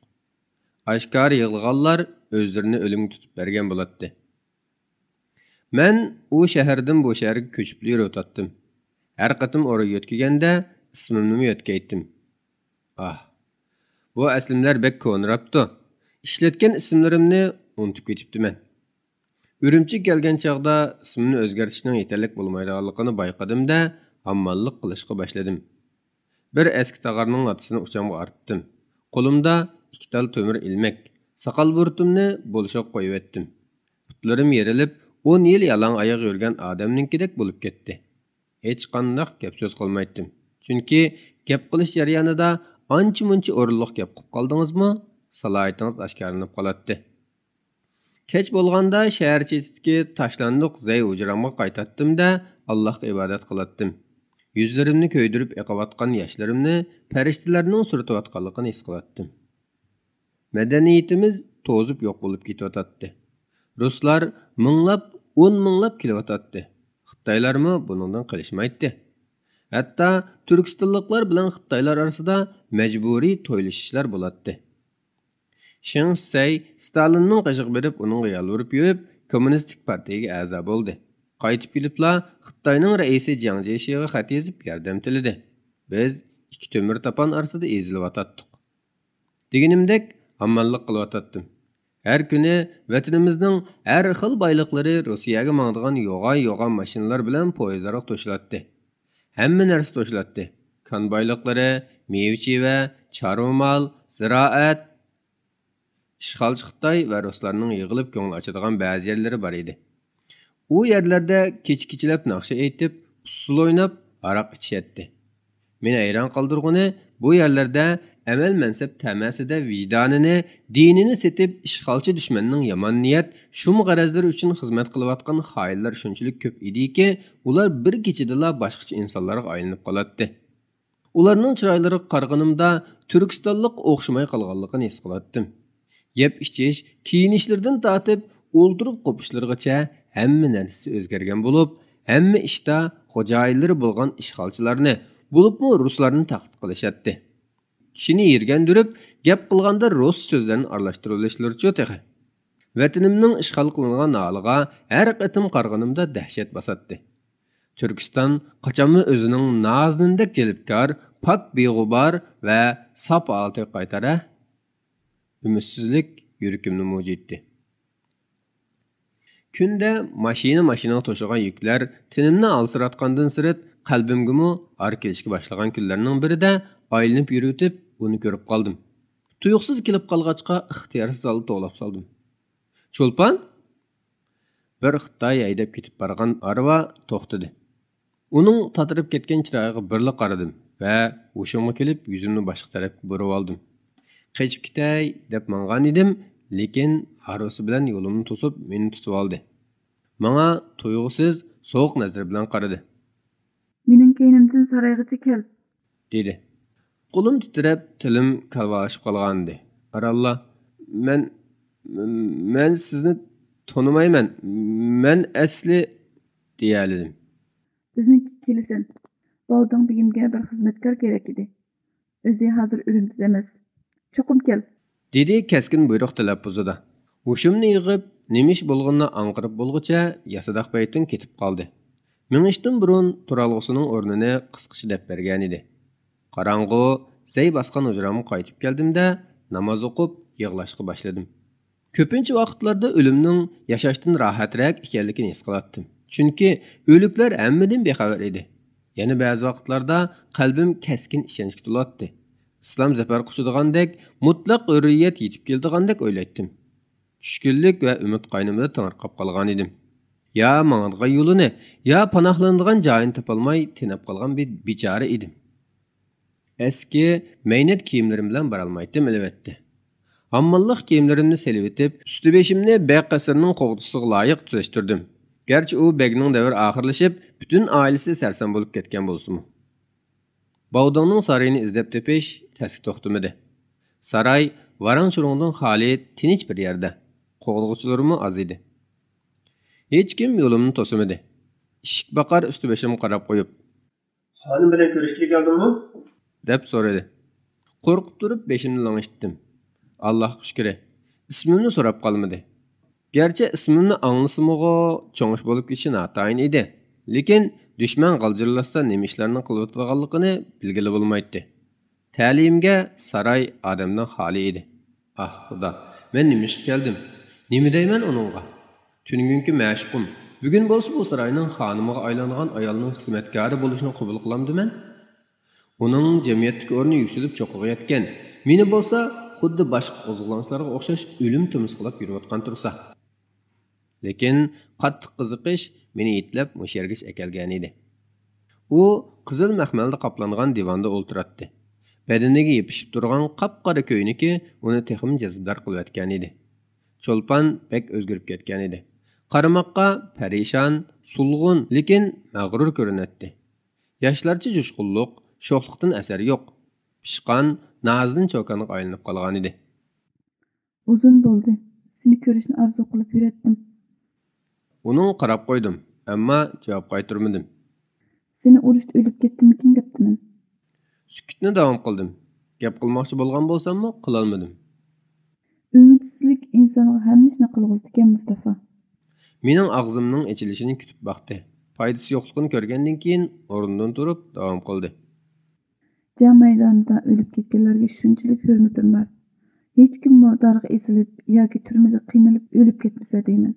ئاشكارا يىغلىغانلار ئۆزلىرىنى ئۆلۈمگە تۇتۇپ بەرگەن بولاتتى. مەن ئۇ شەھەردىن بۇ شەھەرگە كۆچۈپلا يۈرۈۋاتاتتىم. ھەر قېتىم ئورا يۆتكىگەندە، ئىسمىمنىمۇ يۆتكەيتتىم. ئاھ، بۇ ئەسلىمىلەر بەك كونىراپتۇ. ئىشلەتكەن ئىسىملىرىمنى ئۇنتۇپ كېتىپتىمەن. ئۈرۈمچىگە كەلگەن چاغدا ئىسمىمنى ئۆزگەرتىشنىڭ يېتەرلىك بولمايدىغانلىقىنى بايقىدىم-دە، ھامماللىق قىلىشقا باشلىدىم. بىر ئەسكى تاغارنىڭ لاتىسىنى ئۇچامغا ئارتتىم. قولۇمدا ئىككى تال تۆمۈر ئىلمەك، ساقال بۇرۇتۇمنى بولۇشىغا قويۇۋەتتىم. پۇتلىرىم يېرىلىپ، ئون يىل يالاڭ ئاياغ يۈرگەن ئادەمنىڭكىدەك بولۇپ كەتتى. ھېچقانداق گەپ-سۆز قىلمايتتىم. چۈنكى گەپ قىلىش جەريانىدا ئانچە-مۇنچە ئورۇنلۇق گەپ قىلىپ قالدىڭىزمۇ، سالاھىيىتىڭىز ئاشكارىلىنىپ قالاتتى. كەچ بولغاندا شەھەر چېتىدىكى تاشلاندۇق زەي ھۇجرامغا قايتاتتىم-دە، ئاللاھقا ئىبادەت قىلاتتىم. يۈزلىرىمنى كۆيدۈرۈپ ئېقىۋاتقان ياشلىرىمنى پەرىشتىلەرنىڭ سۈرتۈۋاتقانلىقىنى ھېس قىلاتتىم. مەدەنىيىتىمىز توزۇپ يوق بولۇپ كېتىۋاتاتتى. رۇسلار مىڭلاپ، ئون مىڭلاپ كېلىۋاتاتتى. خىتايلارمۇ بۇنىڭدىن قېلىشمايتتى. ھەتتا تۈركىستانلىقلار بىلەن خىتايلار ئارىسىدا مەجبۇرىي تويلىشىشلار بولاتتى. شېڭ شىسەي ستالىننىڭ قېشىغا بېرىپ، ئۇنىڭغا يالۋۇرۇپ يۈرۈپ، كوممۇنىستىك پارتىيىگە ئەزا بولدى. قايتىپ كېلىپلا خىتاينىڭ رەئىسى جياڭ جيېشىغا خەت يېزىپ ياردەم تىلىدى. بىز ئىككى تۆمۈر تاپان ئارىسىدا ئېزىلىۋاتاتتۇق. دېگىنىمدەك، ھامماللىق قىلىۋاتاتتىم. ھەر كۈنى ۋەتىنىمىزنىڭ ھەر خىل بايلىقلىرى روسىيەگە ماڭىدىغان يوغان-يوغان ماشىنىلار بىلەن پويىزلارغا توشۇلاتتى. ھەممە نەرسە توشۇلاتتى. كان بايلىقلىرى، مېۋە-چېۋە، چارۋا مال، زىرائەت. ئىشغالچى خىتاي ۋە رۇسلارنىڭ يىغىلىپ كۆڭۈل ئاچىدىغان بەزى يەرلىرى بار ئىدى. ئۇ يەرلەردە كېچە-كېچىلەپ ناخشا ئېيتىپ، ئۇسسۇل ئويناپ، ھاراق ئىچىشەتتى. مېنى ھەيران قالدۇرغىنى، بۇ يەرلەردە ئەمەل-مەنسەپ تەمەسىدە ۋىجدانىنى، دىنىنى سېتىپ، ئىشغالچى دۈشمەننىڭ يامان نىيەت، شۇم غەرەزلىرى ئۈچۈن خىزمەت قىلىۋاتقان خائىنلار شۇنچىلىك كۆپ ئىدىكى، ئۇلار بىر كېچىدىلا باشقىچە ئىنسانلارغا ئايلىنىپ قالاتتى. ئۇلارنىڭ چىرايلىرىغا قارىغىنىمدا تۈركىستانلىققا ئوخشىماي قالغانلىقىنى ھېس قىلاتتىم. يەپ-ئىچىش، كىيىنىشلىرىدىن تارتىپ ئولتۇرۇپ قوپۇشلىرىغىچە ھەممە نەرسىسى ئۆزگەرگەن بولۇپ، ھەممە ئىشتا خوجايىنلىرى بولغان ئىشغالچىلارنى، بولۇپمۇ رۇسلارنى تەقلىد قىلىشاتتى. كىشىنى يىرگەندۈرۈپ، گەپ قىلغاندا رۇس سۆزلەرنى ئارىلاشتۇرۇۋېلىشلىرىچۇ تېخى. ۋەتىنىمنىڭ ئىشغال قىلىنغان ھالىغا ھەر قېتىم قارىغىنىمدا دەھشەت باساتتى. تۈركىستان قاچانمۇ ئۆزىنىڭ نازىنىندەك جەلپكار، پاك بىغۇبار ۋە ساپ ھالىتىگە قايتار ھە؟ ئۈمىدسىزلىك يۈرىكىمنى مۇجۇيتتى. كۈندە ماشىنا-ماشىنىغا توشۇغان يۈكلەر تېنىمنى ئالسىراتقاندىن سىرت، قەلبىمگىمۇ ھار كېلىشكە باشلىغان كۈنلەرنىڭ بىرىدە ئايلىنىپ يۈرۈۋېتىپ، ئۇنى كۆرۈپ قالدىم. تۇيۇقسىز كېلىپ قالغاچقا، ئىختىيارسىز ھالدا توۋلاپ سالدىم. چولپان! بىر خىتاي ھەيدەپ كېتىپ بارغان ھارۋا توختىدى. ئۇنىڭ تاتىرىپ كەتكەن چىرايىغا بىرلا قارىدىم ۋە ھوشۇمغا كېلىپ، يۈزۈمنى باشقا تەرەپكە بۇرۇۋالدىم. قېچىپ كېتەي دەپ ماڭغان ئىدىم، لېكىن ھارۋىسى بىلەن يولۇمنى توسۇپ، مېنى تۇتۇۋالدى. ماڭا تۇيغۇسىز، سوغۇق نەزىرى بىلەن قارىدى. مېنىڭ كەينىمدىن سارايغىچە كەل. دېدى. قولۇم تىترەپ، تىلىم كالۋالىشىپ قالغانىدى. ئارانلا، مەن، مەن سىزنى تونۇمايمەن. مەن ئەسلى، دېيەلىدىم. بىزنىڭكىگە كېلىسەن. باۋداڭ بېگىمگە بىر خىزمەتكار كېرەك ئىدى. ئۆزى ھازىر ئۈرۈمچىدە ئەمەس. چوقۇم كەل. دېدى كەسكىن بۇيرۇق تەلەپپۇزىدا. ھوشۇمنى يىغىپ، نېمە ئىش بولغىنىنى ئاڭقىرىپ بولغۇچە ياسىداق پەيتۇن كېتىپ قالدى. مېڭىشتىن بۇرۇن تۇرالغۇسىنىڭ ئورنىنى قىسقىچە دەپ بەرگەنىدى. قاراڭغۇ، زەي باسقان ھۇجرامغا قايتىپ كەلدىم-دە، ناماز ئوقۇپ، يىغلاشقا باشلىدىم. كۆپىنچە ۋاقىتلاردا ئۆلۈمنىڭ ياشاشتىن راھەترەك ئىكەنلىكىنى ھېس قىلاتتىم. چۈنكى ئۆلۈكلەر ھەممىدىن بىخەۋەر ئىدى. يەنە بەزى ۋاقىتلاردا قەلبىم كەسكىن ئىشەنچكە تولاتتى. ئىسلام زەپەر قۇچىدىغاندەك، مۇتلەق ھۆررىيەت يېتىپ كېلىدىغاندەك ئويلايتتىم. چۈشكۈنلۈك ۋە ئۈمىد قاينىمىدا تېڭىرقاپ قالغانىدىم. يا ماڭىدىغان يولىنى، يا پاناھلىنىدىغان جايىنى تاپالماي تېنەپ قالغان بىر بىچارە ئىدىم. ئەسكى مەينەت كىيىملىرىم بىلەن بارالمايتتىم، ئەلۋەتتە. ھامماللىق كىيىملىرىمنى سېلىۋېتىپ، ئۈستى بېشىمنى بەگ قەسرىنىڭ قوغدىسىغا لايىق تۈزەشتۈردۈم. گەرچە ئۇ بەگنىڭ دەۋرى ئاخىرلىشىپ، پۈتۈن ئائىلىسى سەرسان بولۇپ كەتكەن بولسىمۇ. باۋداڭنىڭ سارىيىنى ئىزدەپ تېپىش تەسكە توختىمىدى. ساراي ۋاراڭ-چۇرۇڭدىن خالىي، تىنچ بىر يەردە. قوغدىغۇچىلىرىمۇ ئاز ئىدى. ھېچكىم يولۇمنى توسىمىدى. ئىشىك باقار ئۈستى بېشىمغا قاراپ قويۇپ، خانىم بىلەن كۆرۈشكىلى كەلدىڭمۇ؟ دەپ سورىدى. قورقۇپ تۇرۇپ بېشىمنى لىڭشىتتىم. ئاللاھقا شۈكرى، ئىسمىمنى سوراپ قالمىدى. گەرچە ئىسمىمنى ئاڭلىسىمۇغۇ، چوڭ ئىش بولۇپ كېتىشى ناتايىن ئىدى. لېكىن دۈشمەن غالجىرلاشسا نېمە ئىشلارنى قىلىۋاتىدىغانلىقىنى بىلگىلى بولمايتتى. تەلىيىمگە ساراي ئادەمدىن خالىي ئىدى. ئاھ، خۇدا، مەن نېمە ئىشقا كەلدىم؟ نېمە دەيمەن ئۇنىڭغا؟ تۈنۈگۈنكى مەشۇقۇم، بۈگۈن بولسا بۇ ساراينىڭ خانىمىغا ئايلانغان ئايالنىڭ خىزمەتكارى بولۇشىنى قوبۇل قىلامدىمەن؟ ئۇنىڭ جەمئىيەتتىكى ئورنى يۈكسىلىپ چوققىغا يەتكەن. مېنى بولسا خۇددى باشقا قوزغىلاڭچىلارغا ئوخشاش ئۆلۈم تۇمسىقلاپ يۈرۈۋاتقان تۇرسا. لېكىن قاتتىق قىزىقىش مېنى يېتىلەپ مۇشۇ يەرگىچە ئەكەلگەنىدى. ئۇ قىزىل مەخمەلدە قاپلانغان دىۋاندا ئولتۇراتتى. بەدىنىگە يېپىشىپ تۇرغان قاپقارا كۆينىكى ئۇنى تېخىمۇ جەزبىدار قىلىۋەتكەنىدى. چولپان بەك ئۆزگىرىپ كەتكەنىدى. قارىماققا پەرىشان، سولغۇن، لېكىن مەغرۇر كۆرۈنەتتى. ياشلارچە جۇشقۇنلۇق، شوخلۇقتىن ئەسەر يوق. پىشقان، نازىنىن چوكانغا ئايلىنىپ قالغانىدى. ئۇزۇن بولدى. سېنى كۆرۈشنى ئارزۇ قىلىپ يۈرەتتىم. ئۇنىڭغا قاراپ قويدۇم، ئەمما جاۋاب قايتۇرمىدىم. سېنى ئۇرۇشتا ئۆلۈپ كەتتىممىكىن دەپتىمەن. سۈكۈتنى داۋام قىلدىم. گەپ قىلماقچى بولغان بولساممۇ، قىلالمىدىم. ئۈمىدسىزلىك ئىنسانغا ھەممە ئىشنى قىلغۇزىدىكەن، مۇستافا. مېنىڭ ئاغزىمنىڭ ئېچىلىشىنى كۈتۈپ باقتى. پايدىسى يوقلۇقىنى كۆرگەندىن كېيىن ئورنىدىن تۇرۇپ داۋام قىلدى. جەڭ مەيدانىدا ئۆلۈپ كەتكەنلەرگە شۇنچىلىك ھۆرمىتىم بار. ھېچكىممۇ دارغا ئېسىلىپ ياكى تۈرمىدە قىينىلىپ ئۆلۈپ كەتمىسە دەيمەن.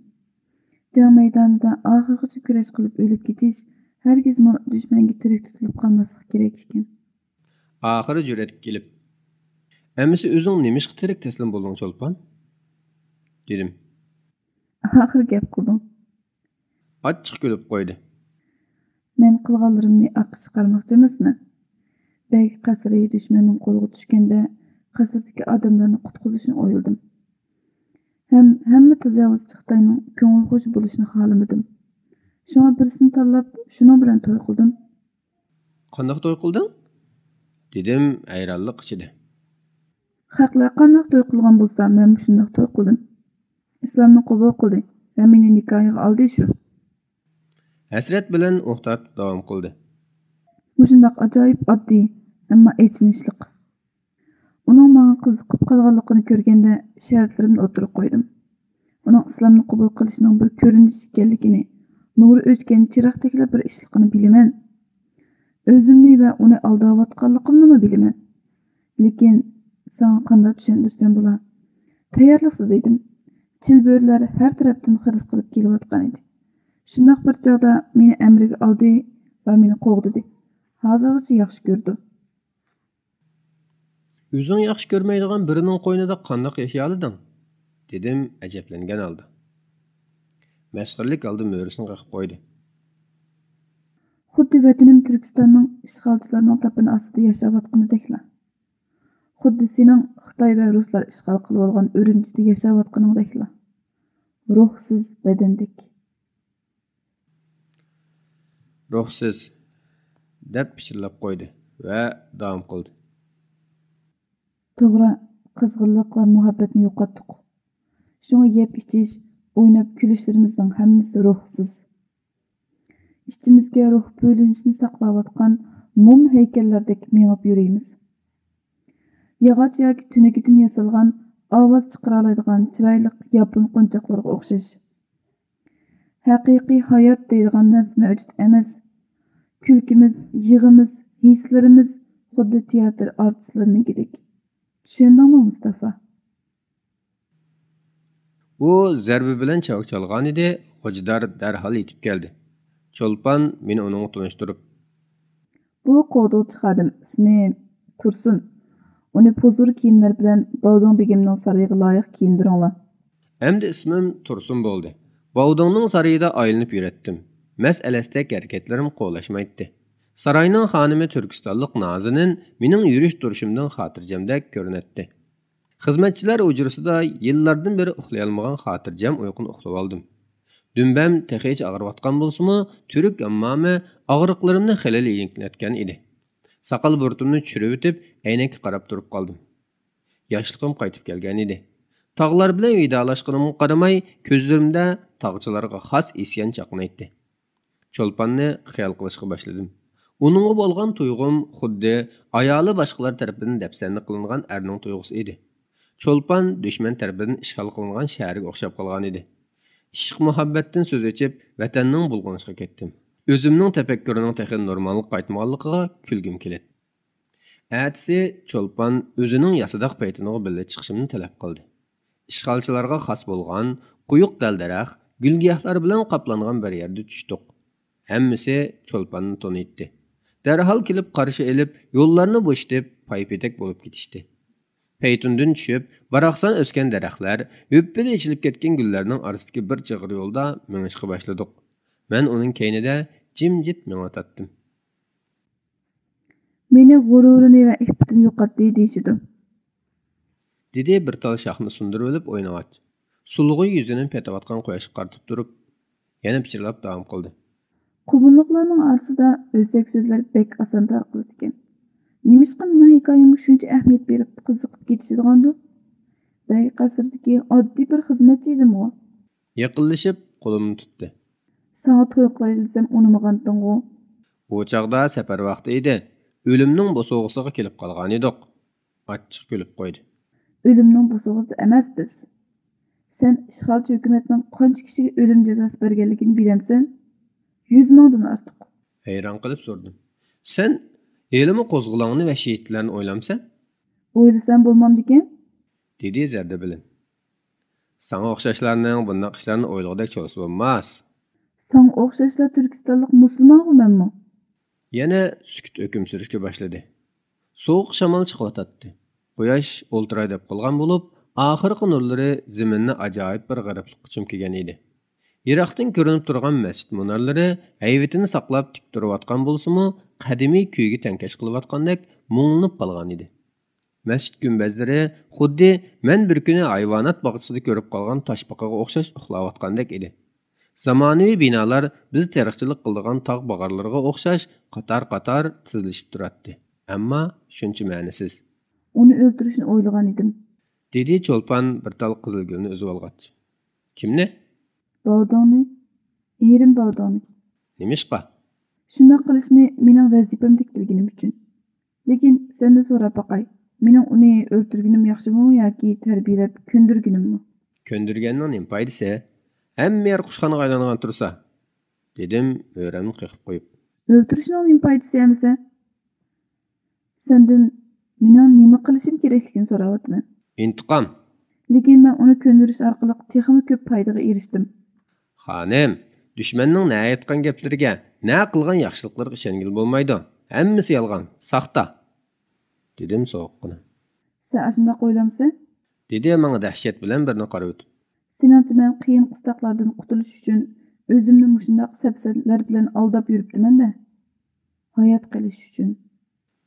جەڭ مەيدانىدا ئاخىرغىچە كۈرەش قىلىپ ئۆلۈپ كېتىش ھەرگىزمۇ دۈشمەنگە تىرىك تۇتۇلۇپ قالماسلىق كېرەك ئىكەن. ئاخىرى جۈرئەتكە كېلىپ، ئەمىسە ئۆزۈڭ نېمىشقا تىرىك تەسلىم بولدۇڭ، چولپان؟ دېدىم. ئاخىر گەپ قىلدىڭ. ئاچچىق كۈلۈپ قويدى. مەن قىلغانلىرىمنى ئارقا چىقارماقچى ئەمەسمەن. بەگ قەسرى دۈشمەننىڭ قولىغا چۈشكەندە، ئەتراپىمدىكى ئادەملەرنى قۇتقۇزۇشنى ئويلىدىم. ھەم ھەممە تاجاۋۇزچى خىتاينىڭ كۆڭۈل خۇشى بولۇشىنى خالىمىدىم. شۇڭا بىرسىنى تاللاپ، شۇنىڭ بىلەن توي قىلدىم. قانداق توي قىلدىڭ؟ دېدىم ھەيرانلىق ئىچىدە. خەقلەر قانداق توي قىلغان بولسا، مەنمۇ شۇنداق توي قىلدىم. ئىسلامنى قوبۇل قىلدى ۋە مېنى نىكاھىغا ئالدى شۇ. ھەسرەت بىلەن ئۇھ تارتىپ داۋام قىلدى. مۇشۇنداق ئاجايىپ ئاددىي، ئەمما ئېچىنىشلىق. ئۇنىڭ ماڭا قىزىقىپ قالغانلىقىنى كۆرگەندە، شەرتلىرىمنى ئوتتۇرىغا قويدۇم. ئۇنىڭ ئىسلامنى قوبۇل قىلىشنىڭ بىر كۆرۈنۈش ئىكەنلىكىنى، نۇرى ئۆچكەن چىراغدەكلا بىر ئىشلىقىنى بىلىمەن. ئۆزۈمنى ۋە ئۇنى ئالداۋاتقانلىقىمنىمۇ بىلىمەن. لېكىن ساڭا قانداق چۈشەندۈرسەم بولا؟ تەييارلىقسىز ئىدىم. چىلبۆرىلەر ھەر تەرەپتىن خىرىس قىلىپ كېلىۋاتقان ئىدى. شۇنداق بىر چاغدا مېنى ئەمرىگە ئالدى ۋە مېنى قوغدىدى. ھازىرغىچە ياخشى كۆرىدۇ. ئۆزۈڭ ياخشى كۆرمەيدىغان بىرىنىڭ قوينىدا قانداق ياشىيالىدىڭ؟ دېدىم ئەجەبلەنگەن ھالدا. مەسخىرىلىك ھالدا مۈرىسىنى قېقىپ قويدى. خۇددى ۋەتىنىم تۈركىستاننىڭ ئىشغالچىلارنىڭ تاپىنى ئاستىدا ياشاۋاتقىنىدەكلا. خۇددى سېنىڭ خىتاي ۋە رۇسلار ئىشغال قىلىۋالغان ئۈرۈمچىدە ياشاۋاتقىنىڭدەكلا. روھسىز بەدەندەك. روھسىز، دەپ پىچىرلاپ قويدى ۋە داۋام قىلدى. توغرا، قىزغىنلىق ۋە مۇھەببەتنى يوقاتتۇق. شۇڭا يەپ ئىچىش، ئويناپ كۈلۈشلىرىمىزنىڭ ھەممىسى روھسىز. ئىچىمىزگە روھ بۆلۈنۈشىنى ساقلاۋاتقان موم ھەيكەللەردەك مېڭىپ يۈرىمىز. ياغاچ ياكى تۈنۈگۈدىن ياسالغان، ئاۋاز چىقىرالايدىغان چىرايلىق ياپون قونچاقلىرىغا ئوخشاش. ھەقىقىي ھايات دەيدىغان نەرسە مەۋجۇت ئەمەس. كۈلكىمىز، يىغىمىز، ھېسلىرىمىز خۇددى تىياتىر ئارتىسلىرىنىڭكىدەك. چۈشەندىڭمۇ، مۇستافا؟ ئۇ زەربە بىلەن چاۋاك چالغانىدى، خوجىدار دەرھال يېتىپ كەلدى. چولپان مېنى ئۇنىڭغا تونۇشتۇرۇپ، بۇ قوغدىغۇچى خادىم، ئىسمى تۇرسۇن. ئۇنى پۇزۇر كىيىملەر بىلەن باۋدۇڭ بېگىمنىڭ سارىيىغا لايىق كىيىندۈرۈڭلار. ئەمدى ئىسمىم تۇرسۇن بولدى. باۋدۇڭنىڭ سارىيىدا ئايلىنىپ يۈرەتتىم. مەس ئەلەستەك ھەرىكەتلىرىم قولايمايتتى. ساراينىڭ خانىمى تۈركىستانلىق نازىنىن مېنىڭ يۈرۈش تۇرۇشۇمدىن خاتىرجەمدەك كۆرۈنەتتى. خىزمەتچىلەر ھۇجرىسىدا يىللاردىن بېرى ئۇخلىيالمىغان خاتىرجەم ئۇيقۇنى ئۇخلىۋالدىم. دۈمبەم تېخىچە ئاغرىۋاتقان بولسىمۇ، تۈرك ھاممامى ئاغرىقلىرىمنى خېلى يېنىكلەتكەن ئىدى. ساقال بۇرۇتۇمنى چۈشۈرۈۋېتىپ، ئەينەككە قاراپ تۇرۇپ قالدىم. ياشلىقىم قايتىپ كەلگەنىدى. تاغلار بىلەن ۋىدالاشقىنىمغا قارىماي، كۆزلىرىمدە تاغچىلارغا خاس ئىسيان چاقنايتتى. چولپاننى خىيال قىلىشقا باشلىدىم. ئۇنىڭغا بولغان تۇيغۇم خۇددى ئايالى باشقىلار تەرىپىدىن دەپسەندە قىلىنغان ئەرنىڭ تۇيغۇسى ئىدى. چولپان دۈشمەن تەرىپىدىن ئىشغال قىلىنغان شەھەرگە ئوخشاپ قالغانىدى. ئىشق-مۇھەببەتتىن سۆز ئېچىپ، ۋەتەننىڭ بۇلغىنىشىغا كەتتىم. ئۆزۈمنىڭ تەپەككۇرىنىڭ تېخى نورمالغا قايتمىغانلىقىغا كۈلگۈم كېلەتتى. ئەتىسى چولپان ئۆزىنىڭ ياسىداق پەيتۇنىغا بىللە چىقىشىمنى تەلەپ قىلدى. ئىشغالچىلارغا خاس بولغان قويۇق دەل-دەرەخ، گۈل-گىياھلار بىلەن قاپلانغان بىر يەردە چۈشتۇق. ھەممىسى چولپاننى تونۇيتتى. دەرھال كېلىپ قارشى ئېلىپ، يوللارنى بوشىتىپ، پايپېتەك بولۇپ كېتىشتى. پەيتۇندىن چۈشۈپ، باراقسان ئۆسكەن دەرەخلەر، ھۈپپىدە ئېچىلىپ كەتكەن گۈللەرنىڭ ئارىسىدىكى بىر چىغىر يولدا مېڭىشقا باشلىدۇق. مەن ئۇنىڭ كەينىدە جىمجىت مېڭىۋاتاتتىم. مېنى غۇرۇرىنى ۋە ئىپپىتىنى يوقاتتى دېيىشىدۇ. دېدى بىر تال شاخنى سۇندۇرۇۋېلىپ ئوينىغاچ. سۇلغۇ يۈزىنى پېتىۋاتقان قۇياشقا قارىتىپ تۇرۇپ، يەنە پىچىرلاپ داۋام قىلدى. قۇمۇللۇقلارنىڭ ئارىسىدا ئۆسەك سۆزلەر بەك ئاسان تارقىلىدىكەن. نېمىشقا مېنىڭ ھېكايەمگە شۇنچە ئەھمىيەت بېرىپ قىزىقىپ كېتىشىدىغاندۇ؟ بەگ قەسرىدىكى ئاددىي بىر خىزمەتچى ئىدىمغۇ؟ يېقىنلىشىپ قولۇمنى تۇتتى. ساڭا توي قىلاي دېسەم ئۇنىمىغانتىڭغۇ؟ ئۇ چاغدا سەپەر ۋاقتى ئىدى. ئۆلۈمنىڭ بوسۇغىسىغا كېلىپ قالغانىدۇق. ئاچچىق كۈلۈپ قويدى. ئۆلۈمنىڭ بوسۇغىسى ئەمەس بىز. سەن ئىشغالچى ھۆكۈمەتنىڭ قانچە كىشىگە ئۆلۈم جازاسى بەرگەنلىكىنى بىلەمسەن؟ يۈز مىڭدىن ئارتۇق. ھەيران قېلىپ سورىدىم. سەن ھېلىمۇ قوزغىلاڭنى ۋە شېھىتلەرنى ئويلامسەن؟ ئويلىسام بولمامدىكەن؟ دېدى زەردە بىلەن. ساڭا ئوخشاشلارنىڭ بۇنداق ئىشلارنى ئويلىغۇدەك چولىسى بولماس. ساڭا ئوخشاشلا تۈركىستانلىق مۇسۇلمانغۇ مەنمۇ؟ يەنە سۈكۈت ھۆكۈم سۈرۈشكە باشلىدى. سوغۇق شامال چىقىۋاتاتتى. قۇياش ئولتۇراي دەپ قالغان بولۇپ، ئاخىرقى نۇرلىرى زېمىننى ئاجايىپ بىر غېرىبلىققا چۆمكىگەن ئىدى. يىراقتىن كۆرۈنۈپ تۇرغان مەسچىت مۇنارلىرى ھەيۋىتىنى ساقلاپ تىك تۇرۇۋاتقان بولسىمۇ، قەدىمىي كۈيگە تەڭكەش قىلىۋاتقاندەك مۇڭلىنىپ قالغانىدى. مەسچىت گۈمبەزلىرى خۇددى مەن بىر كۈنى ھايۋانات باغچىسىدا كۆرۈپ قالغان تاشپاقىغا ئوخشاش ئۇخلاۋاتقاندەك ئىدى. زامانىۋى بىنالار بىز تېرىقچىلىق قىلىدىغان تاغ باغارلىرىغا ئوخشاش قاتار-قاتار تىزىلىشىپ تۇراتتى. ئەمما شۇنچە مەنىسىز. ئۇنى ئۆلتۈرۈشنى ئويلىغان ئىدىم. دېدى چولپان بىر تال قىزىلگۈلنى ئۈزۈۋالغاچ. كىمنى؟ باۋداڭنى. ئېرىم باۋداڭنى. نېمىشقا؟ شۇنداق قىلىشنى مېنىڭ ۋەزىپەمدەك بىلگىنىم ئۈچۈن. لېكىن سەندىن سوراپ باقاي، مېنىڭ ئۇنى ئۆلتۈرگىنىم ياخشىمۇ ياكى تەربىيەلەپ كۆندۈرگىنىممۇ؟ كۆندۈرگەننىڭ نېمە پايدىسى؟ ھەممە يەر قۇشخانىغا ئايلانغان تۇرسا، دېدىم ئۆرەمنى قېقىپ قويۇپ. ئۆلتۈرۈشنىڭ نېمە پايدىسى ئەمىسە؟ سەندىن مېنىڭ نېمە قىلىشىم كېرەكلىكىنى سوراۋاتىمەن. ئىنتىقام. لېكىن مەن ئۇنى كۆندۈرۈش ئارقىلىق تېخىمۇ كۆپ پايدىغا ئېرىشتىم. خانىم، دۈشمەننىڭ نە ئېيتقان گەپلىرىگە، نە قىلغان ياخشىلىقلىرىغا ئىشەنگىلى بولمايدۇ. ھەممىسى يالغان، ساختا، دېدىم سوغۇققىنا. سەن ئاشۇنداق ئويلامسەن؟ دېدى ماڭا دەھشەت بىلەن بىرنى قارىۋېتىپ. سېنىڭچە مەن قىيىن قىستاقلاردىن قۇتۇلۇش ئۈچۈن ئۆزۈمنى مۇشۇنداق سەپسەتىلەر بىلەن ئالداپ يۈرۈپتىمەن-دە. ھايات قېلىش ئۈچۈن.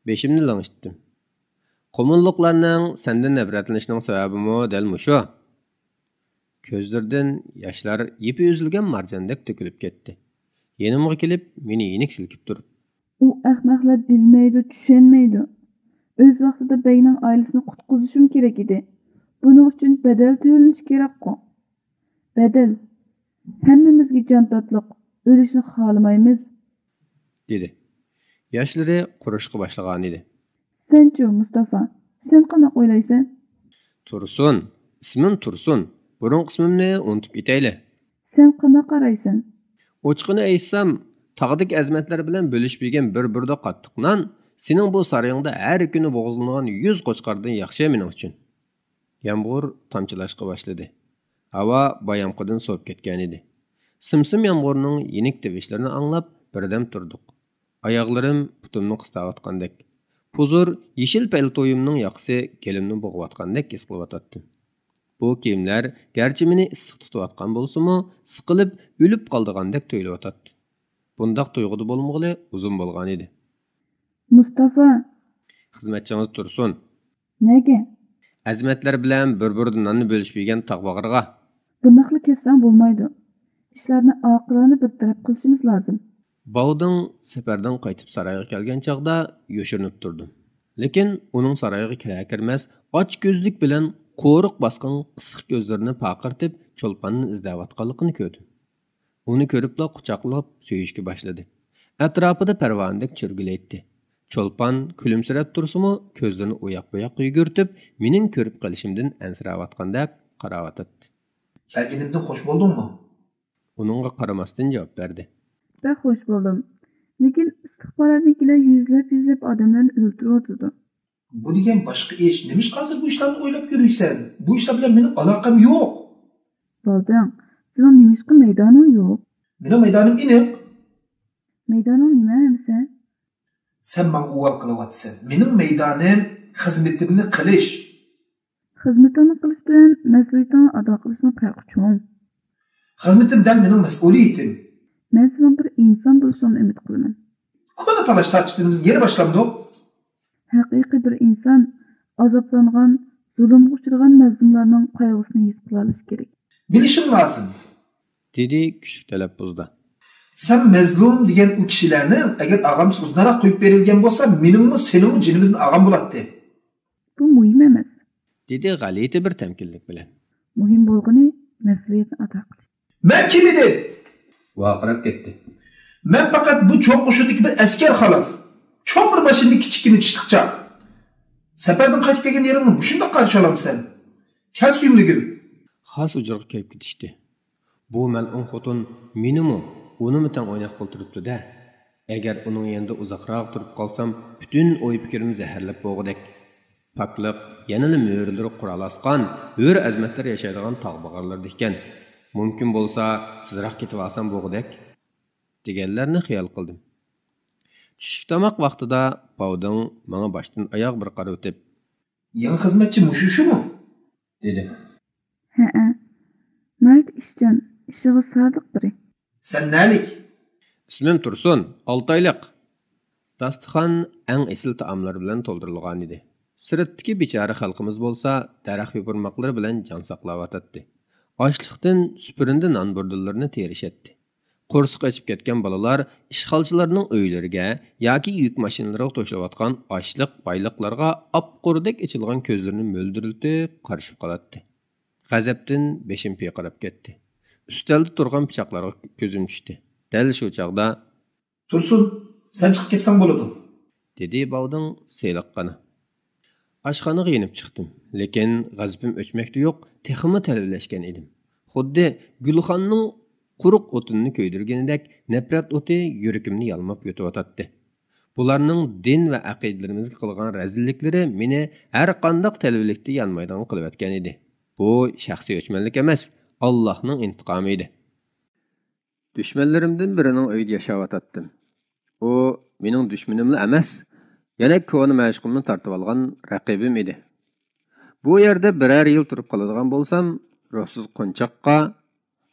بېشىمنى لىڭشىتتىم. قۇمۇللۇقلارنىڭ سەندىن نەپرەتلىنىشىنىڭ سەۋەبىمۇ دەل مۇشۇ. كۆزلىرىدىن ياشلار يىپى ئۈزۈلگەن مارجاندەك تۆكۈلۈپ كەتتى. يېنىمغا كېلىپ، مېنى يېنىك سىلكىپ تۇرۇپ. ئۇ ئەخمەقلەر بىلمەيدۇ، چۈشەنمەيدۇ. ئۆز ۋاقتىدا بەگنىڭ ئائىلىسىنى قۇتقۇزۇشۇم كېرەك ئىدى. بۇنىڭ ئۈچۈن بەدەل تۆلىنىشى كېرەكقۇ. بەدەل. ھەممىمىزگە جان تاتلىق، ئۆلۈشنى خالىمايمىز. دېدى. ياشلىرى قۇرۇشقا باشلىغانىدى. سەنچۇ، مۇستافا، سەن قانداق ئويلايسەن؟ تۇرسۇن، ئىسمىم تۇرسۇن. بۇرۇنقى ئىسمىمنى ئۇنتۇپ كېتەيلى. سەن قانداق قارايسەن؟ ئوچۇقىنى ئېيتسام، تاغدىكى ئەزىمەتلەر بىلەن بۆلۈشۈپ يېگەن بىر بۇردا قاتتىق نان سېنىڭ بۇ سارىيىڭدا ھەر كۈنى بوغۇزلىنىدىغان يۈز قوچقاردىن ياخشى مېنىڭ ئۈچۈن. يامغۇر تامچىلاشقا باشلىدى. ھاۋا بايامقىدىن سوۋۇپ كەتكەنىدى. سىم-سىم يامغۇرنىڭ يېنىك تىۋىشلىرىنى ئاڭلاپ، بىردەم تۇردۇق. ئاياغلىرىم پۇتۇمنى قىستاۋاتقاندەك، پۇزۇر يېشىل پەلتويۇمنىڭ ياقىسى گېلىمنى بوغۇۋاتقاندەك ھېس قىلىۋاتاتتىم. بۇ كىيىملەر گەرچە مېنى ئىسسىق تۇتۇۋاتقان بولسىمۇ، سىقىلىپ، ئۆلۈپ قالىدىغاندەك تۇيۇلۇۋاتاتتى. بۇنداق تۇيغۇدا بولمىغىلى ئۇزۇن بولغانىدى. مۇستافا! خىزمەتچىڭىز تۇرسۇن. نەگە؟ ئەزىمەتلەر بىلەن بىر بۇردا ناننى بۆلۈشۈپ يېگەن تاغ باغرىغا. بۇنداقلا كەتسەڭ بولمايدۇ. ئىشلارنى ئاقىلانە بىر تەرەپ قىلىشىمىز لازىم. باۋدىڭ سەپەردىن قايتىپ سارايغا كەلگەن چاغدا يوشۇرۇنۇپ تۇردۇم. لېكىن ئۇنىڭ سارايغا كىرەر-كىرمەس ئاچ كۆزلۈك بىلەن قورۇق باسقان قىسىق كۆزلىرىنى پارقىرىتىپ چولپاننى ئىزدەۋاتقانلىقىنى كۆردۈم. ئۇنى كۆرۈپلا قۇچاقلاپ سۆيۈشكە باشلىدى. ئەتراپىدا پەرۋانىدەك چۆرگىلەيتتى. چولپان كۈلۈمسىرەپ تۇرسىمۇ، كۆزلىرىنى ئۇياق-بۇياققا يۈگۈرتۈپ، مېنىڭ كۆرۈپ قېلىشىمدىن ئەنسىرەۋاتقاندەك قاراۋاتاتتى. كەلگىنىمدىن خوش بولدۇڭمۇ؟ ئۇنىڭغا قارىماستىن جاۋاب بەردى. بەك خوش بولدۇم. لېكىن ئىستىخباراتنىڭكىلەر يۈزلەپ-يۈزلەپ ئادەملەرنى ئۆلتۈرۈۋاتىدۇ. بۇ دېگەن باشقا ئىش. نېمىشقا ھازىر بۇ ئىشلارنى ئويلاپ يۈرۈيسەن؟ بۇ ئىشلار بىلەن مېنىڭ ئالاقەم يوق. بالدىڭ، سېنىڭ نېمىشقا مەيدانىڭ يوق؟ مېنىڭ مەيدانىم ئېنىق. مەيدانىڭ نېمە ئەمىسە؟ سەن ماڭا ئۇۋال قىلىۋاتىسەن. مېنىڭ مەيدانىم خىزمىتىمنى قىلىش. خىزمىتىڭنى قىلىش بىلەن مەسئۇلىيىتىڭنى ئادا قىلىشنىڭ پەرقى چوڭ. خىزمىتىم دەل مېنىڭ مەسئۇلىيىتىم. مەن سېنىڭ بىر ئىنسان بولۇشۇڭنى ئۈمىد قىلىمەن. كونا تالاش-تارتىشلىرىمىز يەنە باشلاندۇق. ھەقىقىي بىر ئىنسان ئازابلانغان، زۇلۇمغا ئۇچرىغان مەزلۇملارنىڭ قايغۇسىنى ھېس قىلالىشى كېرەك. بىلىشىڭ لازىم. دېدى كۈچلۈك تەلەپپۇزدا. سەن مەزلۇم دېگەن ئۇ كىشىلەرنىڭ ئەگەر ئاغامىز ئۇزۇنراق قويۇپ بېرىلگەن بولسا، مېنىڭمۇ، سېنىڭمۇ جېنىمىزدىن ئالغان بولاتتى. بۇ مۇھىم ئەمەس. دېدى غەلىتە بىر تەمكىنلىك بىلەن. مۇھىم بولغىنى مەسئۇلىيەتنى ئادا قىلىش. مەن كىم ئىدىم؟ ۋارقىراپ كەتتى. مەن پەقەت بۇ چوڭ قوشۇندىكى بىر ئەسكەر خالاس. چوڭ بىر ماشىنىدىكى كىچىككىنە چىشلىقچا. سەپەردىن قايتىپ كەلگەندە يېرىڭنى مۇشۇنداق قارشى ئالامسەن؟ كەل سۆيۈملۈكۈم. خاس ھۇجرىغا كىرىپ كېتىشتى. بۇ مەلئۇن خوتۇن مېنىمۇ، ئۇنىمۇ تەڭ ئويناتقىلى تۇرۇپتۇ-دە. ئەگەر ئۇنىڭ يېنىدا ئۇزاقراق تۇرۇپ قالسام، پۈتۈن ئوي-پىكرىم زەھەرلەپ بوغۇدەك. پاكلىق يەنىلا مۈرىلىرى قورالاسقان، ھۆر ئەزىمەتلەر ياشايدىغان تاغ باغارلىرىدا ئىكەن. مۇمكىن بولسا، تېزراق كېتىۋالسام بوغۇدەك، دېگەنلەرنى خىيال قىلدىم. چۈشلۈك تاماق ۋاقتىدا باۋدىڭ ماڭا باشتىن ئاياغ بىر قارىۋېتىپ، يېڭى خىزمەتچى مۇشۇ شۇمۇ؟ دېدى. ھەئە، ناھايىتى ئىشچان، ئىشىغا سادىق بىرى. سەن نەلىك؟ ئىسمىم تۇرسۇن، ئالتايلىق. داستىخان ئەڭ ئېسىل تائاملار بىلەن تولدۇرۇلغانىدى. سىرتتىكى بىچارە خەلقىمىز بولسا دەرەخ يوپۇرماقلىرى بىلەن جان ساقلاۋاتاتتى. ئاچلىقتىن سۈپۈرىدە نان بۇردىلىرىنى تېرىشەتتى. قورسىقى ئېچىپ كەتكەن بالىلار ئىشغالچىلارنىڭ ئۆيلىرىگە ياكى يۈك ماشىنىلىرىغا توشۇلۇۋاتقان ئاشلىق بايلىقلارغا ئاپقۇردەك ئېچىلغان كۆزلىرىنى مۆلدۈرلىتىپ قارىشىپ قالاتتى. غەزەپتىن بېشىم پىرقىراپ كەتتى. ئۈستەلدە تۇرغان پىچاقلارغا كۆزۈم چۈشتى. دەل شۇ چاغدا، تۇرسۇن، سەن چىقىپ كەتسەڭ بولىدۇ، دېدى باۋدىڭ سېلىققىنا. ئاشخانىغا يېنىپ چىقتىم، لېكىن غەزىپىم ئۆچمەكتە يوق، تېخىمۇ تەلۋىلەشكەن ئىدىم. خۇددى گۈلخاننىڭ قۇرۇق ئوتۇنىنى كۆيدۈرگىنىدەك نەپرەت ئوتى يۈرىكىمنى يالماپ يۆتۈۋاتاتتى. بۇلارنىڭ دىن ۋە ئەقىدىلىرىمىزگە قىلغان رەزىللىكلىرى مېنى ھەرقانداق تەلۋىلىكتە يانمايدىغان قىلىۋەتكەن ئىدى. بۇ شەخسىي ئۆچمەنلىك ئەمەس، ئاللاھنىڭ ئىنتىقامى ئىدى. دۈشمەنلىرىمدىن بىرىنىڭ ئۆيىدە ياشاۋاتاتتىم. ئۇ مېنىڭ دۈشمىنىملا ئەمەس، يەنە كونا مەشۇقۇمنى تارتىۋالغان رەقىبىم ئىدى. بۇ يەردە بىرەر يىل تۇرۇپ قالىدىغان بولسام، روھسىز قونچاققا،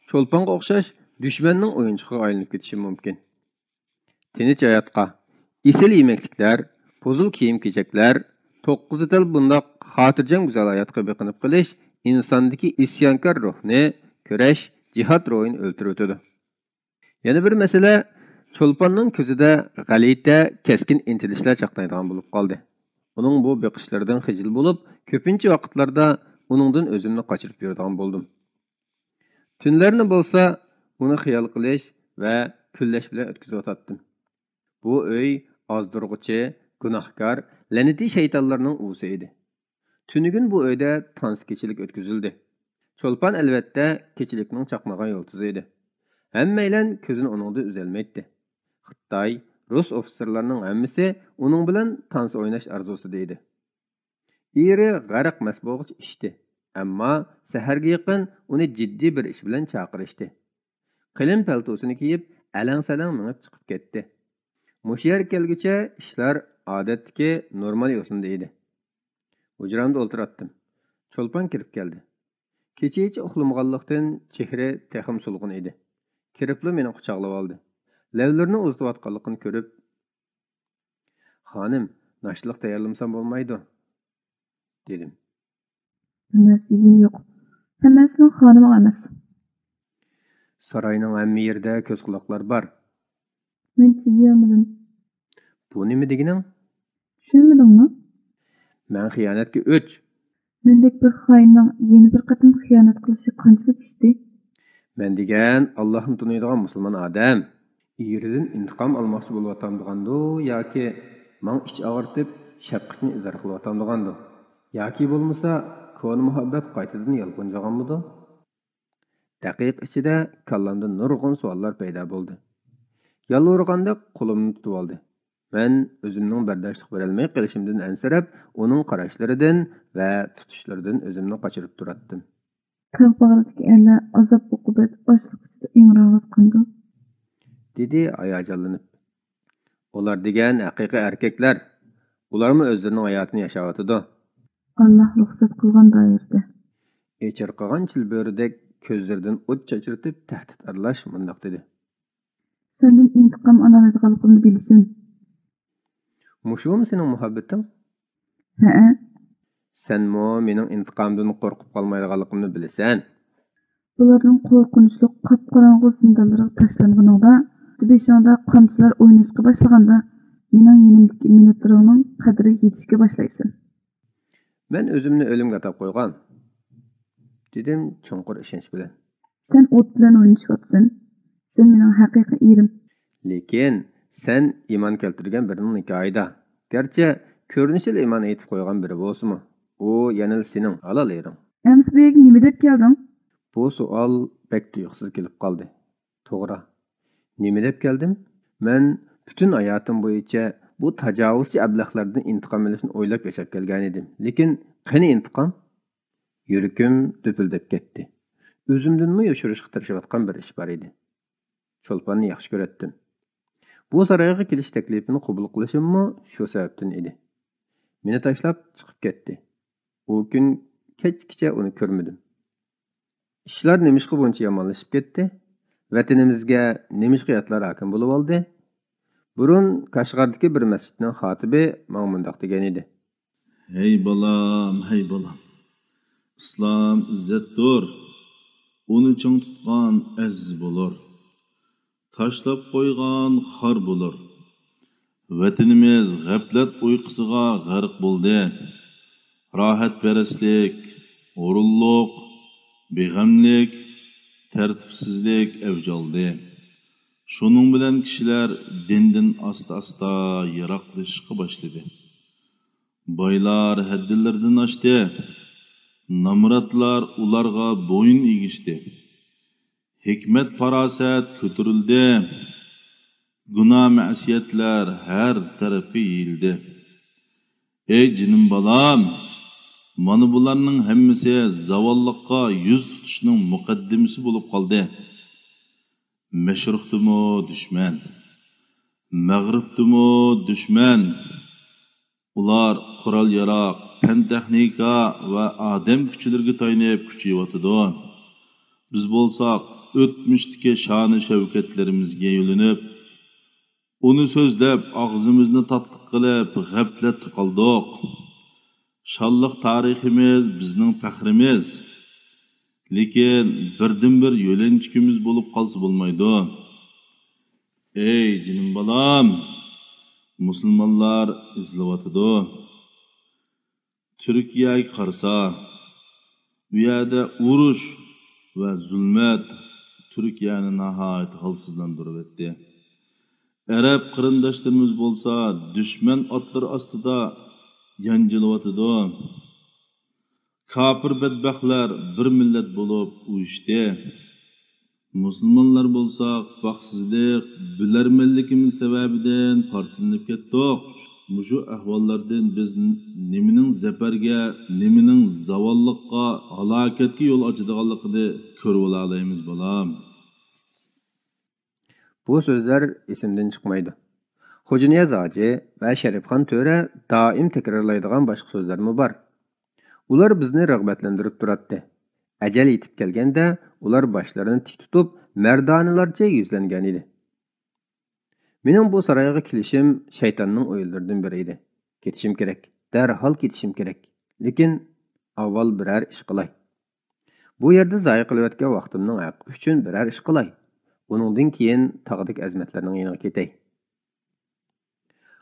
چولپانغا ئوخشاش دۈشمەننىڭ ئويۇنچۇقىغا ئايلىنىپ كېتىشىم مۇمكىن. تىنچ ھاياتقا، ئېسىل يېمەكلىكلەر، پۇزۇل كىيىم-كېچەكلەر، توققۇزى تەل بۇنداق خاتىرجەم گۈزەل ھاياتقا بېقىنىپ قېلىش ئىنساندىكى ئىسيانكار روھنى، كۈرەش، جىھاد روھىنى ئۆلتۈرۈۋېتىدۇ. يەنە بىر مەسىلە، چولپاننىڭ كۆزىدە غەلىتە، كەسكىن ئىنتىلىشلار چاقنايدىغان بولۇپ قالدى. ئۇنىڭ بۇ بېقىشلىرىدىن خىجىل بولۇپ، كۆپىنچە ۋاقىتلاردا ئۇنىڭدىن ئۆزۈمنى قاچۇرۇپ يۈرىدىغان بولدۇم. تۈنلەرنى بولسا ئۇنى خىيال قىلىش ۋە كۈنلەش بىلەن ئۆتكۈزۈۋاتاتتىم. بۇ ئۆي ئازدۇرغۇچى، گۇناھكار، لەنىتىي شەيتانلارنىڭ ئۇۋىسى ئىدى. تۈنۈگۈن بۇ ئۆيدە تانسا كېچىلىك ئۆتكۈزۈلدى. چولپان ئەلۋەتتە كېچىلىكنىڭ چاقنىغان يۇلتۇزى ئىدى. ھەممەيلەن كۆزىنى ئۇنىڭدىن ئۈزەلمەيتتى. خىتاي، رۇس ئوفىتسېرلارنىڭ ھەممىسى ئۇنىڭ بىلەن تانسا ئويناش ئارزۇسىدا ئىدى. ئېرى غەرق مەست بولغۇچە ئىچتى. ئەمما سەھەرگە يېقىن ئۇنى جىددىي بىر ئىش بىلەن چاقىرىشتى. قېلىن پەلتوسىنى كىيىپ، ئەلەڭ-سەلەڭ مېڭىپ چىقىپ كەتتى. مۇشۇ يەرگە كەلگۈچە ئىشلار ئادەتتىكى نورمال يوسۇندا ئىدى. ھۇجرامدا ئولتۇراتتىم. چولپان كىرىپ كەلدى. كېچىچە ئۇخلىمىغانلىقتىن چېھرى تېخىمۇ سولغۇن ئىدى. كىرىپلا مېنى قۇچاقلىۋالدى. لەۋلىرىنى ئۇزىتىۋاتقانلىقىنى كۆرۈپ، خانىم، ناشتىلىق تەييارلىمىسام بولمايدۇ، دېدىم. بىر نەرسە يېگۈم يوق. ھەممەسىنىڭ خانىمىغا ئەمەس. ساراينىڭ ھەممە يېرىدە كۆز قۇلاقلار بار. مەن چىدىيالمىدىم. بۇ نېمە دېگىنىڭ؟ چۈشەنمىدىڭمۇ؟ مەن خىيانەتكە ئۆچ. مەندەك بىر خائىننىڭ يەنە بىر قېتىم خىيانەت قىلىشى قانچىلىك ئىشتى؟ مەن دېگەن ئاللاھنى تونۇيدىغان مۇسۇلمان ئادەم. ئېرىدىن ئىنتىقام ئالماقچى بولۇۋاتامدىغاندۇ ياكى ماڭا ئىچ ئاغرىتىپ، شەپقىتىنى ئىزھار قىلىۋاتامدىغاندۇ؟ ياكى بولمىسا كونا مۇھەببەت قايتىدىن يالقۇنجىغانمىدۇ؟ دەقىقە ئىچىدە كاللامدا نۇرغۇن سوئاللار پەيدا بولدى. يالۋۇرغاندەك قولۇمنى تۇتۇۋالدى. مەن ئۆزۈمنىڭ بەرداشلىق بېرەلمەي قېلىشىمدىن ئەنسىرەپ، ئۇنىڭ قاراشلىرىدىن ۋە تۇتۇشلىرىدىن ئۆزۈمنى قاچۇرۇپ تۇراتتىم. تاغ باغرىدىكى ئەرلەر ئازاب-ئوقۇبەت، ئاچلىق ئىچىدە ئىڭراۋاتقاندۇ؟ دېدى ھاياجانلىنىپ. ئۇلار دېگەن ھەقىقىي ئەركەكلەر. ئۇلارمۇ ئۆزلىرىنىڭ ھاياتىنى ياشاۋاتىدۇ. ئاللاھ رۇخسەت قىلغان دائىرىدە. ئېچىرقىغان چىلبۆرىدەك كۆزلىرىدىن ئوت چاچرىتىپ تەھدىت ئارىلاش مۇنداق دېدى. سەندىن ئىنتىقام ئالالايدىغانلىقىمنى بىلىسەن. مۇشۇمۇ سېنىڭ مۇھەببىتىڭ؟ ھەئە. سەنمۇ مېنىڭ ئىنتىقامدىن قورقۇپ قالمايدىغانلىقىمنى بىلىسەن. بۇلارنىڭ قورقۇنچلۇق قاپقاراڭغۇ زىندانلىرىغا تاشلانغىنىڭدا، بېشىڭدا قامچىلار ئويناشقا باشلىغاندا، مېنىڭ يېنىمدىكى مىنۇتلىرىڭنىڭ قەدرىگە يېتىشكە باشلايسەن. مەن ئۆزۈمنى ئۆلۈمگە ئاتاپ قويغان، دېدىم چوڭقۇر ئىشەنچ بىلەن. سەن ئوت بىلەن ئوينىشىۋاتىسەن. سەن مېنىڭ ھەقىقىي ئېرىم. لېكىن سەن ئىمان كەلتۈرگەن بىرىنىڭ نىكاھىدا، گەرچە كۆرۈنۈشىدە ئىمان ئېيتىپ قويغان بىرى بولسىمۇ، ئۇ يەنىلا سېنىڭ ھالال ئېرىڭ. ئەمىسە بۇ يەرگە نېمە دەپ كەلدىڭ؟ بۇ سوئال بەك تۇيۇقسىز كېلىپ قالدى. توغرا. نېمە دەپ كەلدىم؟ مەن پۈتۈن ھاياتىم بويىچە بۇ تاجاۋۇزچى ئەبلەخلەردىن ئىنتىقام ئېلىشنى ئويلاپ ياشاپ كەلگەنىدىم. لېكىن قېنى ئىنتىقام؟ يۈرىكىم دۈپۈلدەپ كەتتى. ئۆزۈمدىنمۇ يوشۇرۇشقا تىرىشىۋاتقان بىر ئىش بار ئىدى. چولپاننى ياخشى كۆرەتتىم. بۇ سارايغا كېلىش تەكلىپىنى قوبۇل قىلىشىممۇ شۇ سەۋەبتىن ئىدى. مېنى تاشلاپ چىقىپ كەتتى. ئۇ كۈن كەچكىچە ئۇنى كۆرمىدىم. ئىشلار نېمىشقا بۇنچە يامانلىشىپ كەتتى؟ ۋەتىنىمىزگە نېمىشقا ياتلار ھاكىم بولۇۋالدى؟ بۇرۇن كاشغاردىكى بىر مەسچىتنىڭ خاتىپى ماڭا مۇنداق دېگەنىدى. ھەي بالام، ھەي بالام. ئىسلام ئىززەتتۇر. ئۇنى چىڭ تۇتقان ئەزىز بولۇر. تاشلاپ قويغان خار بولۇر. ۋەتىنىمىز غەپلەت ئۇيقۇسىغا غەرق بولدى. راھەتپەرەسلىك، ھۇرۇنلۇق، بىغەملىك، تەرتىپسىزلىك ئەۋج ئالدى. شۇنىڭ بىلەن كىشىلەر دىندىن ئاستا-ئاستا يىراقلىشىشقا باشلىدى. بايلار ھەددىلىرىدىن ئاشتى. نامراتلار ئۇلارغا بويۇن ئېگىشتى. ھېكمەت-پاراسەت كۆتۈرۈلدى. گۇناھ-مەسىيەتلەر ھەر تەرەپكە يېيىلدى. ئەي جېنىم بالام، مانا بۇلارنىڭ ھەممىسى زاۋاللىققا يۈز تۇتۇشنىڭ مۇقەددىمىسى بولۇپ قالدى. مەشرىقتىمۇ دۈشمەن، مەغرىبتىمۇ دۈشمەن. ئۇلار قورال-ياراغ، پەن-تېخنىكا ۋە ئادەم كۈچلىرىگە تايىنىپ كۈچىيىۋاتىدۇ. بىز بولساق ئۆتمۈشتىكى شانە-شەۋكەتلىرىمىزگە يۆلىنىپ، ئۇنى سۆزلەپ، ئاغزىمىزنى تاتلىق قىلىپ، غەپلەتتە قالدۇق. شانلىق تارىخىمىز بىزنىڭ پەخرىمىز. لېكىن بىردىنبىر يۆلەنچۈكىمىز بولۇپ قالسا بولمايدۇ. ئەي جېنىم بالام، مۇسۇلمانلار ئېزىلىۋاتىدۇ. تۈركىيەگە قارىسا، ئۇ يەردە ئۇرۇش ۋە زۇلمەت تۈركىيەنى ناھايىتى ھالسىزلاندۇرۇۋەتتى. ئەرەب قېرىنداشلىرىمىز بولسا دۈشمەن ئاتلىرى ئاستىدا يانجىلىۋاتىدۇ. كاپىر بەتبەختلەر بىر مىللەت بولۇپ ئۇيۇشتى. مۇسۇلمانلار بولساق بەختسىزلىك، بىلەرمەنلىكىمىز سەۋەبىدىن پارچىلىنىپ كەتتۇق. مۇشۇ ئەھۋاللاردىن بىز نېمىنىڭ زەپەرگە، نېمىنىڭ زاۋاللىققا، ھالاكەتكە يول ئاچىدىغانلىقىنى كۆرۈۋالالايمىز، بالام. بۇ سۆزلەر ئېسىمدىن چىقمايدۇ. خوجانىياز ھاجى ۋە شەرىپخان تۆرە دائىم تەكرارلايدىغان باشقا سۆزلەرمۇ بار. ئۇلار بىزنى رىغبەتلەندۈرۈپ تۇراتتى. ئەجەل يېتىپ كەلگەندە، ئۇلار باشلىرىنى تىك تۇتۇپ، مەردانىلەرچە يۈزلەنگەن ئىدى. مېنىڭ بۇ سارايغا كېلىشىم شەيتاننىڭ ئويلىرىدىن بىرى ئىدى. كېتىشىم كېرەك. دەرھال كېتىشىم كېرەك. لېكىن ئاۋۋال بىرەر ئىش قىلاي. بۇ يەردە زايە قىلىۋەتكەن ۋاقتىمنىڭ ھەققى ئۈچۈن بىرەر ئىش قىلاي. ئۇنىڭدىن كېيىن تاغدەك ئەزىمەتلەرنىڭ يېنىغا كېتەي.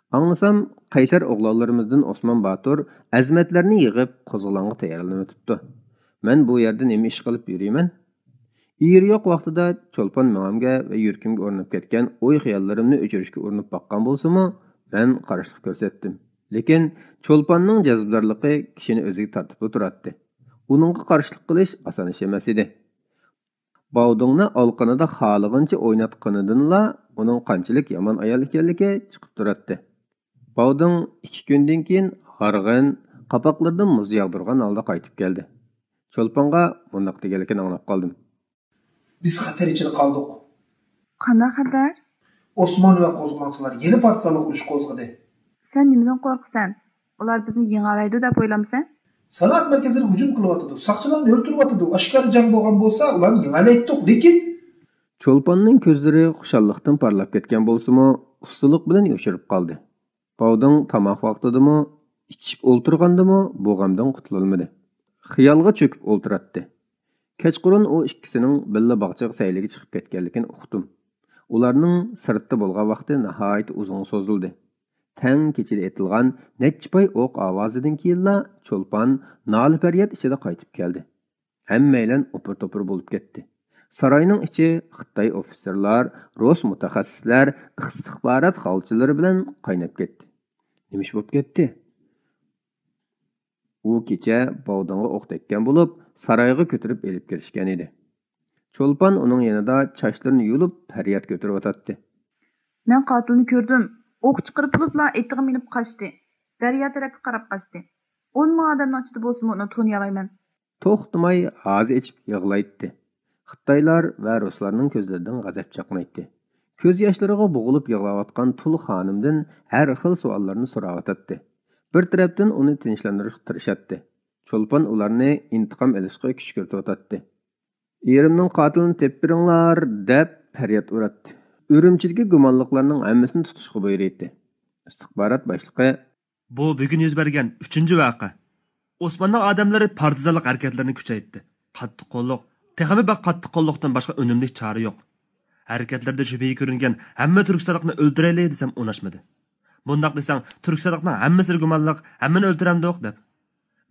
ئاڭلىسام، قەيسەر ئوغلانلىرىمىزدىن ئوسمان باتۇر ئەزىمەتلەرنى يىغىپ، قوزغىلاڭغا تەييارلىنىۋېتىپتۇ. مەن بۇ يەردە نېمە ئىش قىلىپ يۈرىمەن؟ ئېرى يوق ۋاقتىدا چولپان مېڭەمگە ۋە يۈرىكىمگە ئورناپ كەتكەن ئوي-خىياللىرىمنى ئۆچۈرۈشكە ئۇرۇنۇپ باققان بولسىمۇ، مەن قارشىلىق كۆرسەتتىم. لېكىن چولپاننىڭ جەزبىدارلىقى كىشىنى ئۆزىگە تارتىپلا تۇراتتى. ئۇنىڭغا قارشىلىق قىلىش ئاسان ئىش ئەمەس ئىدى. باۋدۇڭنى ئالىقىنىدا خالىغىنىچە ئويناتقىنىدىنلا ئۇنىڭ قانچىلىك يامان ئايال ئىكەنلىكى چىقىپ تۇراتتى. باۋدىڭ ئىككى كۈندىن كېيىن ھارغىن، قاپاقلىرىدىن مۇز ياغدۇرغان ھالدا قايتىپ كەلدى. چولپانغا مۇنداق دېگەنلىكىنى ئاڭلاپ قالدىم. بىز خەتەر ئىچىدە قالدۇق. قانداق خەتەر؟ ئوسمان ۋە قوزغىلاڭچىلار يەنە پارتىزانلىق ئۇرۇشى قوزغىدى. سەن نېمىدىن قورقىسەن؟ ئۇلار بىزنى يېڭەلەيدۇ دەپ ئويلامسەن؟ سانائەت مەركەزلىرىگە ھۇجۇم قىلىۋاتىدۇ، ساقچىلارنى ئۆلتۈرۈۋاتىدۇ. ئاشكارا جەڭ بولغان بولسا، ئۇلارنى يېڭەلەيتتۇق، لېكىن. چولپاننىڭ كۆزلىرى خۇشاللىقتىن پارلاپ كەتكەن بولسىمۇ، ئۇستىلىق بىلەن يوشۇرۇپ قالدى. باۋدىڭ تاماق ۋاقتىدىمۇ، ئىچىشىپ ئولتۇرغاندىمۇ بۇ غەمدىن قۇتۇلالمىدى. خىيالغا چۆكۈپ ئولتۇراتتى. كەچقۇرۇن ئۇ ئىككىسىنىڭ بىللە باغچىغا سەيلىگە چىقىپ كەتكەنلىكىنى ئۇقتۇم. ئۇلارنىڭ سىرتتا بولغان ۋاقتى ناھايىتى ئۇزۇنغا سوزۇلدى. تەڭ كېچىدە ئېتىلغان نەچچە پاي ئوق ئاۋازىدىن كېيىنلا چولپان نالە-پەرياد ئىچىدە قايتىپ كەلدى. ھەممەيلەن ئوپۇر-توپۇر بولۇپ كەتتى. ساراينىڭ ئىچى خىتاي ئوفىتسېرلار، رۇس مۇتەخەسسىسلەر، ئىستىخبارات خالچىلىرى بىلەن قايناپ كەتتى. نېمە ئىش بولۇپ كەتتى؟ ئۇ كېچە باۋدىڭغا ئوق تەگكەن بولۇپ، سارايغا كۆتۈرۈپ ئېلىپ كىرىشكەن ئىدى. چولپان ئۇنىڭ يېنىدا چاچلىرىنى يۇلۇپ پەرياد كۆتۈرۈۋاتاتتى. مەن قاتىلنى كۆردۈم. ئوق چىقىرىپ بولۇپلا ئېتىغا مىنىپ قاچتى. دەريا تەرەپكە قاراپ قاچتى. ئون مىڭ ئادەمنىڭ ئىچىدە بولسىمۇ ئۇنى تونۇيالايمەن. توختىماي ھازا ئېچىپ يىغلايتتى. خىتايلار ۋە رۇسلارنىڭ كۆزلىرىدىن غەزەپ چاقنايتتى. كۆز ياشلىرىغا بوغۇلۇپ يىغلاۋاتقان تۇل خانىمدىن ھەر خىل سوئاللارنى سوراۋاتاتتى. بىر تەرەپتىن ئۇنى تىنچلاندۇرۇشقا تىرىشاتتى. چولپان ئۇلارنى ئىنتىقام ئېلىشقا كۈشكۈرتۈۋاتاتتى. «ئېرىمنىڭ قاتىلىنى تېپىپ بېرىڭلار!» دەپ پەرياد ئۇراتتى. ئۈرۈمچىدىكى گۇمانلىقلارنىڭ ھەممىسىنى تۇتۇشقا بۇيرۇيتتى. ئىستىخبارات باشلىقى بۇ بۈگۈن يۈز بەرگەن ئۈچىنچى ۋەقە. ئوسماننىڭ ئادەملىرى پارتىزانلىق ھەرىكەتلىرىنى كۈچەيتتى. قاتتىق قوللۇق، تېخىمۇ بەك قاتتىق قوللۇقتىن باشقا ئۈنۈملۈك چارە يوق. ھەرىكەتلىرىدە شۈبھىگە كۆرۈنگەن ھەممە تۈركىستانلىقنى ئۆلتۈرەيلى دېسەم ئۇناشمىدى. بۇنداق دېسەڭ، تۈركىستانلىقنىڭ ھەممىسىلا گۇمانلىق، ھەممىنى ئۆلتۈرەمدۇق دەپ.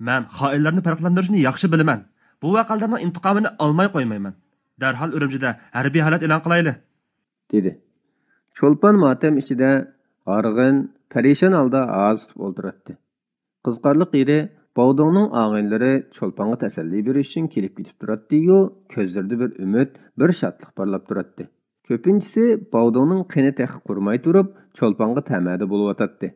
مەن خائىنلارنى پەرقلەندۈرۈشنى ياخشى بىلىمەن. بۇ ۋەقەلەرنىڭ ئىنتىقامىنى ئالماي قويمايمەن. دەرھال ئۈرۈمچىدە ھەربىي ھالەت ئېلان قىلايلى. دېدى. چولپان ماتەم ئىچىدە ھارغىن، پەرىشان ھالدا ھازا تۇتۇپ ئولتۇراتتى. قىزىقارلىق يېرى، باۋدۇڭنىڭ ئاغىنىلىرى چولپانغا تەسەللى بېرىش ئۈچۈن كېلىپ كېتىپ تۇراتتى-يۇ، كۆزلىرىدە بىر ئۈمىد، بىر شادلىق پارلاپ تۇراتتى. كۆپىنچىسى باۋدۇڭنىڭ قېنى تېخى قۇرۇماي تۇرۇپ، چولپانغا تەمەدە بولۇۋاتاتتى.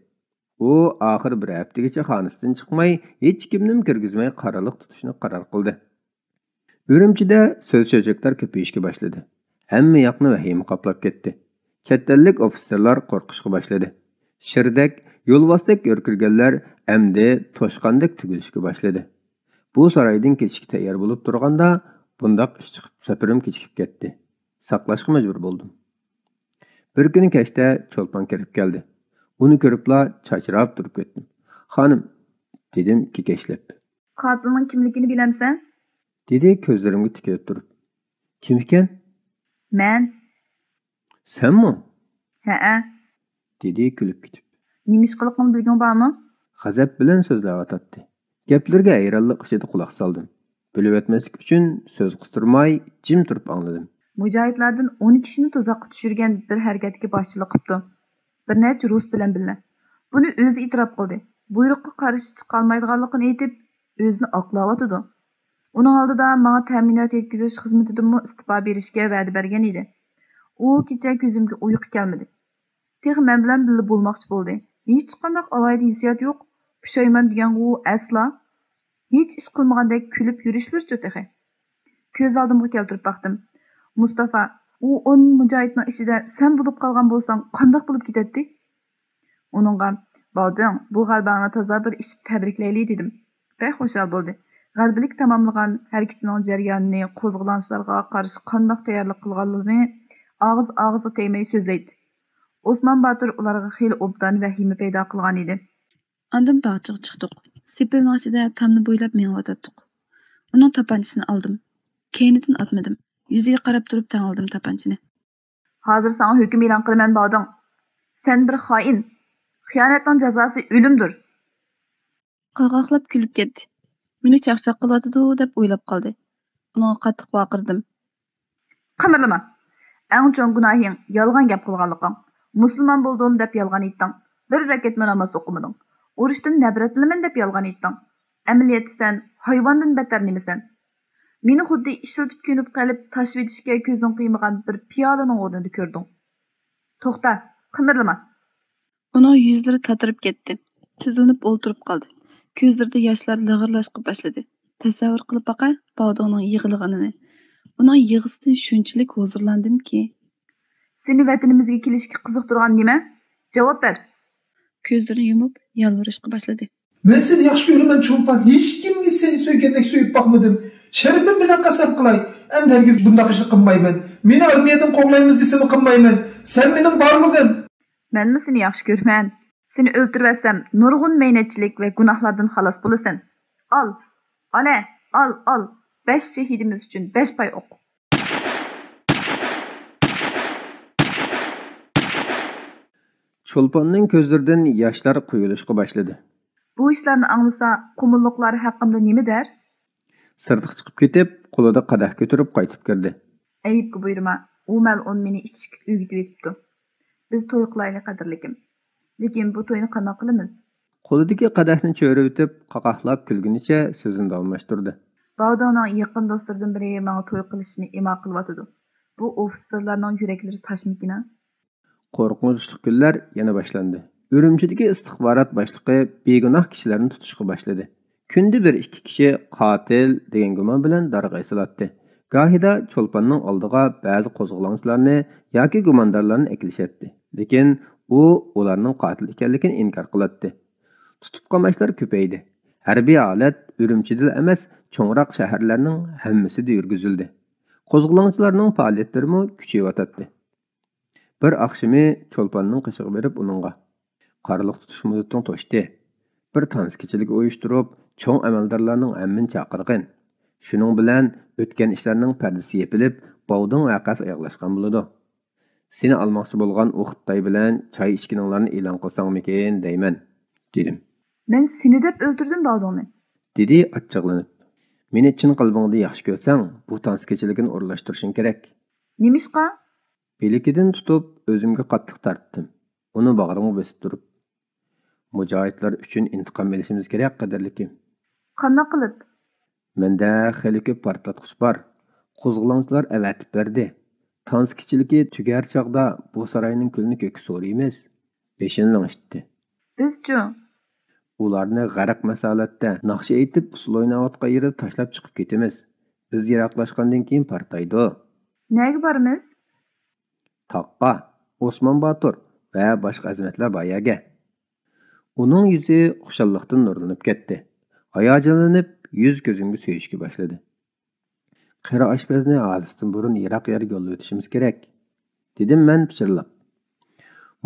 ئۇ ئاخىرى بىر ھەپتىگىچە خانىسىدىن چىقماي، ھېچكىمنىمۇ كىرگۈزمەي قارالىق تۇتۇشنى قارار قىلدى. ئۈرۈمچىدە سۆز-چۆچەكلەر كۆپىيىشكە باشلىدى. ھەممە ياقنى ۋەھىمە قاپلاپ كەتتى. چەت ئەللىك ئوفىتسېرلار قورقۇشقا باشلىدى. شىردەك، يولۋاستەك ھۆركىرىگەنلەر ئەمدى توشقاندەك تۈگۈلۈشكە باشلىدى. بۇ سارايدىن كېچىشكە تەييار بولۇپ تۇرغاندا، بۇنداق ئىش چىقىپ، سەپىرىم كېچىكىپ كەتتى. ساقلاشقا مەجبۇر بولدۇم. بىر كۈنى كەچتە چولپان كىرىپ كەلدى. ئۇنى كۆرۈپلا چاچراپ تۇرۇپ كەتتىم. «خانىم!» دېدىم كېكەچلەپ. «قاتىلنىڭ كىملىكىنى بىلەمسەن؟» دېدى كۆزلىرىمگە تىكىلىپ تۇرۇپ. «كىم ئىكەن؟» «مەن.» «سەنمۇ؟» «ھەئە.» دېدى كۈلۈپ كېتىپ. «نېمە ئىش قىلىقىڭنى بىلگۈڭ بارمۇ؟» غەزەپ بىلەن سۆزلەۋاتاتتى. گەپلىرىگە ھەيرانلىق ئىچىدە قۇلاق سالدىم. بۆلۈۋەتمەسلىك ئۈچۈن سۆز قىستۇرماي، جىم تۇرۇپ ئاڭلىدىم. «مۇجاھىدلاردىن ئون كىشىنى تۇزاققا چۈشۈرگەن بىر ھەرىكەتكە باشچىلىق قىپتۇ. بىر نەچچە رۇس بىلەن بىللە. بۇنى ئۆزى ئېتىراپ قىلدى. بۇيرۇققا قارشى چىقالمايدىغانلىقىنى ئېيتىپ، ئۆزىنى ئاقلاۋاتىدۇ. ئۇنىڭ ئالدىدا ماڭا تەمىنات يەتكۈزۈش خىزمىتىدىنمۇ ئىستېپا بېرىشكە ۋەدە بەرگەن ئىدى. ئۇ كېچە كۆزۈمگە ئۇيقۇ كەلمىدى. تېخى مەن بىلەن بىللە بولماقچى بولدى. ھېچقانداق ئالاھىدە ھېسسىيات يوق. پۇشايمان دېگەنغۇ ئەسلا. ھېچ ئىش قىلمىغاندەك كۈلۈپ يۈرۈشلىرىچۇ تېخى.» كۆز ئالدىمغا كەلتۈرۈپ باقتىم. مۇستافا، ئۇ ئون مۇجاھىدنىڭ ئىچىدە سەن بولۇپ قالغان بولساڭ قانداق بولۇپ كېتەتتى؟ ئۇنىڭغا، «باۋدىڭ، بۇ غەلىبەڭنى تازا بىر ئىچىپ تەبرىكلەيلى» دېدىم. بەك خۇشال بولدى. غەلىبىلىك تاماملىغان ھەرىكىتىنىڭ جەريانىنى، قوزغىلاڭچىلارغا قارشى قانداق تەييارلىق قىلغانلىرىنى ئاغزى-ئاغزىغا تەگمەي سۆزلەيتتى. ئوسمان باتۇر ئۇلارغا خېلى ئوبدان ۋەھىمە پەيدا قىلغانىدى. ئاندىن باغچىغا چىقتۇق. سېپىلنىڭ ئىچىدە تامنى بويلاپ مېڭىۋاتاتتۇق. ئۇنىڭ تاپانچىسىنى ئالدىم. كەينىدىن ئاتمىدىم. يۈزىگە قاراپ تۇرۇپ تەڭلىدىم تاپانچىنى. «ھازىر ساڭا ھۆكۈم ئېلان قىلىمەن، باۋدىڭ. سەن بىر خائىن. خىيانەتنىڭ جازاسى ئۆلۈمدۇر.» قاقاقلاپ كۈلۈپ كەتتى. مېنى چاقچاق قىلىۋاتىدۇ دەپ ئويلاپ قالدى. ئۇنىڭغا قاتتىق ۋارقىرىدىم. «قىمىرلىما! ئەڭ چوڭ گۇناھىڭ يالغان گەپ قىلغانلىقىڭ. مۇسۇلمان بولدۇم دەپ يالغان ئېيتتىڭ. بىر رەكەتمۇ ناماز ئوقۇمىدىڭ. ئۇرۇشتىن نەپرەتلىنىمەن دەپ يالغان ئېيتتىڭ. ئەمەلىيەتتە سەن ھايۋاندىن بەتتەر نېمىسەن؟ مېنى خۇددى ئىشلىتىپ كۆنۈپ قېلىپ تاشلىۋېتىشكە كۆزۈڭ قىيمىغان بىر پىيالىنىڭ ئورنىدا كۆردۈڭ. توختا، قىمىرلىما!» ئۇنىڭ يۈزلىرى تاتىرىپ كەتتى. تىزلىنىپ ئولتۇرۇپ قالدى. كۆزلىرىدە ياشلار لىغىرلاشقا باشلىدى. تەسەۋۋۇر قىلىپ باقاي باۋدۇڭنىڭ يىغلىغىنىنى. ئۇنىڭ يىغىسىدىن شۇنچىلىك ھۇزۇرلاندىمكى. «سېنى ۋەتىنىمىزگە كېلىشكە قىزىقتۇرغان نېمە؟ جاۋاب بەر!» كۆزلىرىنى يۇمۇپ، يالۋۇرۇشقا باشلىدى. «مەن سېنى ياخشى كۆرىمەن، چولپان. ھېچكىمگە سېنى سۆيگەندەك سۆيۈپ باقمىدىم. شەرىپىم بىلەن قەسەم قىلاي، ئەمدى ھەرگىز بۇنداق ئىشنى قىلمايمەن. مېنى ئارمىيەدىن قوغلايمىز دېسىمۇ قىلمايمەن. سەن مېنىڭ بارلىقىم.» «مەنمۇ سېنى ياخشى كۆرىمەن. سېنى ئۆلتۈرۈۋەتسەم، نۇرغۇن مەينەتچىلىك ۋە گۇناھلاردىن خالاس بولىسەن. ئال، ئالە، ئال، ئال. بەش شېھىتىمىز ئۈچۈن بەش پاي ئوق.» چولپاننىڭ كۆزلىرىدىن ياشلار قۇيۇلۇشقا باشلىدى. بۇ ئىشلارنى ئاڭلىسا، قۇمۇللۇقلار ھەققىمدە نېمە دەر؟ سىرتقا چىقىپ كېتىپ، قولىدا قەدەھ كۆتۈرۈپ قايتىپ كىردى. ئەيىبكە بۇيرۇما، ئۇ مەلئۇن مېنى ئىچىشكە ئۆگىتىۋېتىپتۇ. بىز توي قىلايلى، قەدىرلىكىم. لېكىن بۇ توينى قانداق قىلىمىز؟ قولىدىكى قەدەھنى چۆرۈۋېتىپ، قاقاقلاپ كۈلگىنىچە سۆزىنى داۋاملاشتۇردى. باۋداڭنىڭ يېقىن دوستلىرىدىن بىرى ماڭا توي قىلىشنى ئىما قىلىۋاتىدۇ. بۇ ئوفىتسېرلارنىڭ يۈرەكلىرى تاشمىكىن-ھە؟ قورقۇنچلۇق كۈنلەر يەنە باشلاندى. ئۈرۈمچىدىكى ئىستىخبارات باشلىقى بىگۇناھ كىشىلەرنى تۇتۇشقا باشلىدى. كۈندە بىر ئىككى كىشى قاتىل دېگەن گۇمان بىلەن دارغا ئېسىلاتتى. گاھىدا چولپاننىڭ ئالدىغا بەزى قوزغىلاڭچىلارنى ياكى گۇماندارلارنى ئەكېلىشەتتى. لېكىن ئۇ ئۇلارنىڭ قاتىل ئىكەنلىكىنى ئىنكار قىلاتتى. تۇتۇپ قاماشلار كۆپەيدى. ھەربىي ھالەت ئۈرۈمچىدىلا ئەمەس، چوڭراق شەھەرلەرنىڭ ھەممىسىدە يۈرگۈزۈلدى. قوزغىلاڭچىلارنىڭ پائالىيەتلىرىمۇ كۈچىيىۋاتاتتى. بىر ئاخشىمى چولپاننىڭ قېشىغا بېرىپ ئۇنىڭغا، «قارلىق تۇتۇش مۇددىتىڭ توشتى. بىر تانسا كېچىلىكى ئۇيۇشتۇرۇپ، چوڭ ئەمەلدارلارنىڭ ھەممىنى چاقىرغىن. شۇنىڭ بىلەن ئۆتكەن ئىشلارنىڭ پەردىسى يېپىلىپ، باۋدۇڭ ۋەقەسى ئاياغلاشقان بولىدۇ. سېنى ئالماقچى بولغان ئۇ خىتاي بىلەن چاي ئىچكىنىڭلارنى ئېلان قىلساڭمىكىن دەيمەن، دېدىم. مەن سېنى دەپ ئۆلتۈردۈم باۋدۇڭنى. دېدى ئاچچىقلىنىپ. مېنى چىن قەلبىڭدىن ياخشى كۆرسەڭ، بۇ تانسا كېچىلىكىنى ئورۇنلاشتۇرۇشۇڭ كېرەك. نېمىشقا؟ بىلىكىدىن تۇتۇپ، ئۆزۈمگە قاتتىق تارتتىم. ئۇنى باغرىمغا بېسىپ تۇرۇپ. مۇجاھىدلار ئۈچۈن ئىنتىقام ئېلىشىمىز كېرەك، قەدىرلىكىم. قانداق قىلىپ؟ مەندە خېلى كۆپ پارتلاتقۇچ بار. قوزغىلاڭچىلار ئەۋەتىپ بەردى. تانسا كېچىلىكى تۈگەر چاغدا بۇ ساراينىڭ كۈلىنى كۆككە سورۇيمىز. بېشىنى لىڭشىتتى. بىزچۇ؟ ئۇلارنى غەرق مەسالەتتە، ناخشا ئېيتىپ، ئۇسسۇل ئويناۋاتقان يېرىدە تاشلاپ چىقىپ كېتىمىز. بىز يىراقلاشقاندىن كېيىن پارتلايدۇ. نەگە بارىمىز؟ تاغقا، ئوسمان باتۇر ۋە باشقا ئەزىمەتلەر بار يەرگە. ئۇنىڭ يۈزى خۇشاللىقتىن نۇرلىنىپ كەتتى. ھاياجانلىنىپ، يۈز كۆزۈمگە سۆيۈشكە باشلىدى. قېرى ئاشپەزنى ھادىسىدىن بۇرۇن يىراق يەرگە يوللىۋېتىشىمىز كېرەك، دېدىم مەن پىچىرلاپ.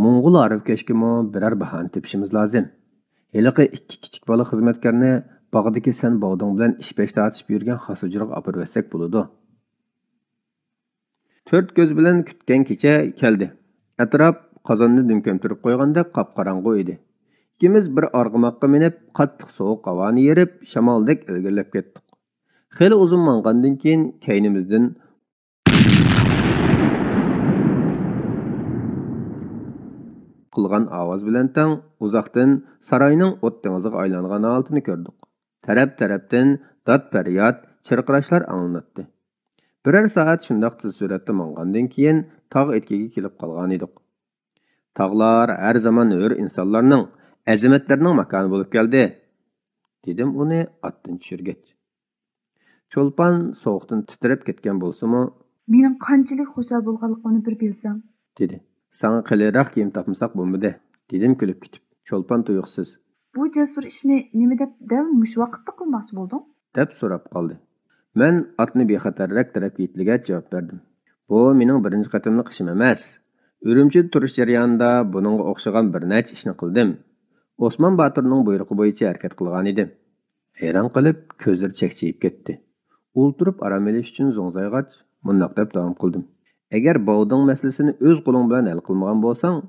موڭغۇل ھارۋىكەشكىمۇ بىرەر باھانە تېپىشىمىز لازىم. ھېلىقى ئىككى كىچىك بالا خىزمەتكارنى باغدىكى سەن باۋدۇڭ بىلەن ئىش-پەش تارتىشىپ يۈرگەن خاس ھۇجرىغا ئاپىرىۋەتسەك بولىدۇ. تۆت كۆز بىلەن كۈتكەن كېچە كەلدى. ئەتراپ قازاننى دۈم كۆمتۈرۈپ قويغاندەك قاپقاراڭغۇ ئىدى. ئىككىمىز بىر ئارغىماققا مىنىپ، قاتتىق سوغۇق ھاۋانى يېرىپ، شامالدەك ئىلگىرىلەپ كەتتۇق. خېلى ئۇزۇن ماڭغاندىن كېيىن، كەينىمىزدىن قىلغان ئاۋاز بىلەن تەڭ ئۇزاقتىن ساراينىڭ ئوت دېڭىزىغا ئايلانغان ھالىتىنى كۆردۇق. تەرەپ-تەرەپتىن داد-پەرياد، چىرقىراشلار ئاڭلىناتتى. بىرەر سائەت شۇنداق تېز سۈرئەتتە ماڭغاندىن كېيىن، تاغ ئېتىكىگە كېلىپ قالغانىدۇق. تاغلار ھەر زامان ھۆر ئىنسانلارنىڭ، ئەزىمەتلەرنىڭ ماكانى بولۇپ كەلدى، دېدىم ئۇنى ئاتتىن چۈشۈرگەچ. چولپان سوغۇقتىن تىترەپ كەتكەن بولسىمۇ، مېنىڭ قانچىلىك خۇشال بولغانلىقىمنى بىر بىلسەڭ، دېدى. ساڭا قېلىنراق كىيىم تاپمىساق بولمىدى، دېدىم كۈلۈپ كېتىپ. چولپان تۇيۇقسىز. بۇ جەسۇر ئىشنى نېمە دەپ دەل مۇشۇ ۋاقىتتا قىلماقچى بولدۇڭ؟ دەپ سوراپ قالدى. مەن ئاتنى بىخەتەررەك تەرەپكە يېتىلىگەچ جاۋاب بەردىم. بۇ مېنىڭ بىرىنچى قېتىملىق ئىشىم ئەمەس. ئۈرۈمچىدە تۇرۇش جەريانىدا بۇنىڭغا ئوخشىغان بىر نەچچە ئىشنى قىلدىم. ئوسمان باتۇرنىڭ بۇيرۇقى بويىچە ھەرىكەت قىلغانىدىم. ھەيران قېلىپ، كۆزلىرى چەكچىيىپ كەتتى. ئولتۇرۇپ ئارام ئېلىش ئۈچۈن زوڭزايغاچ، مۇنداق دەپ داۋام قىلدىم. ئەگەر باۋدۇڭ مەسىلىسىنى ئۆز قولۇڭ بىلەن ھەل قىلمىغان بولساڭ،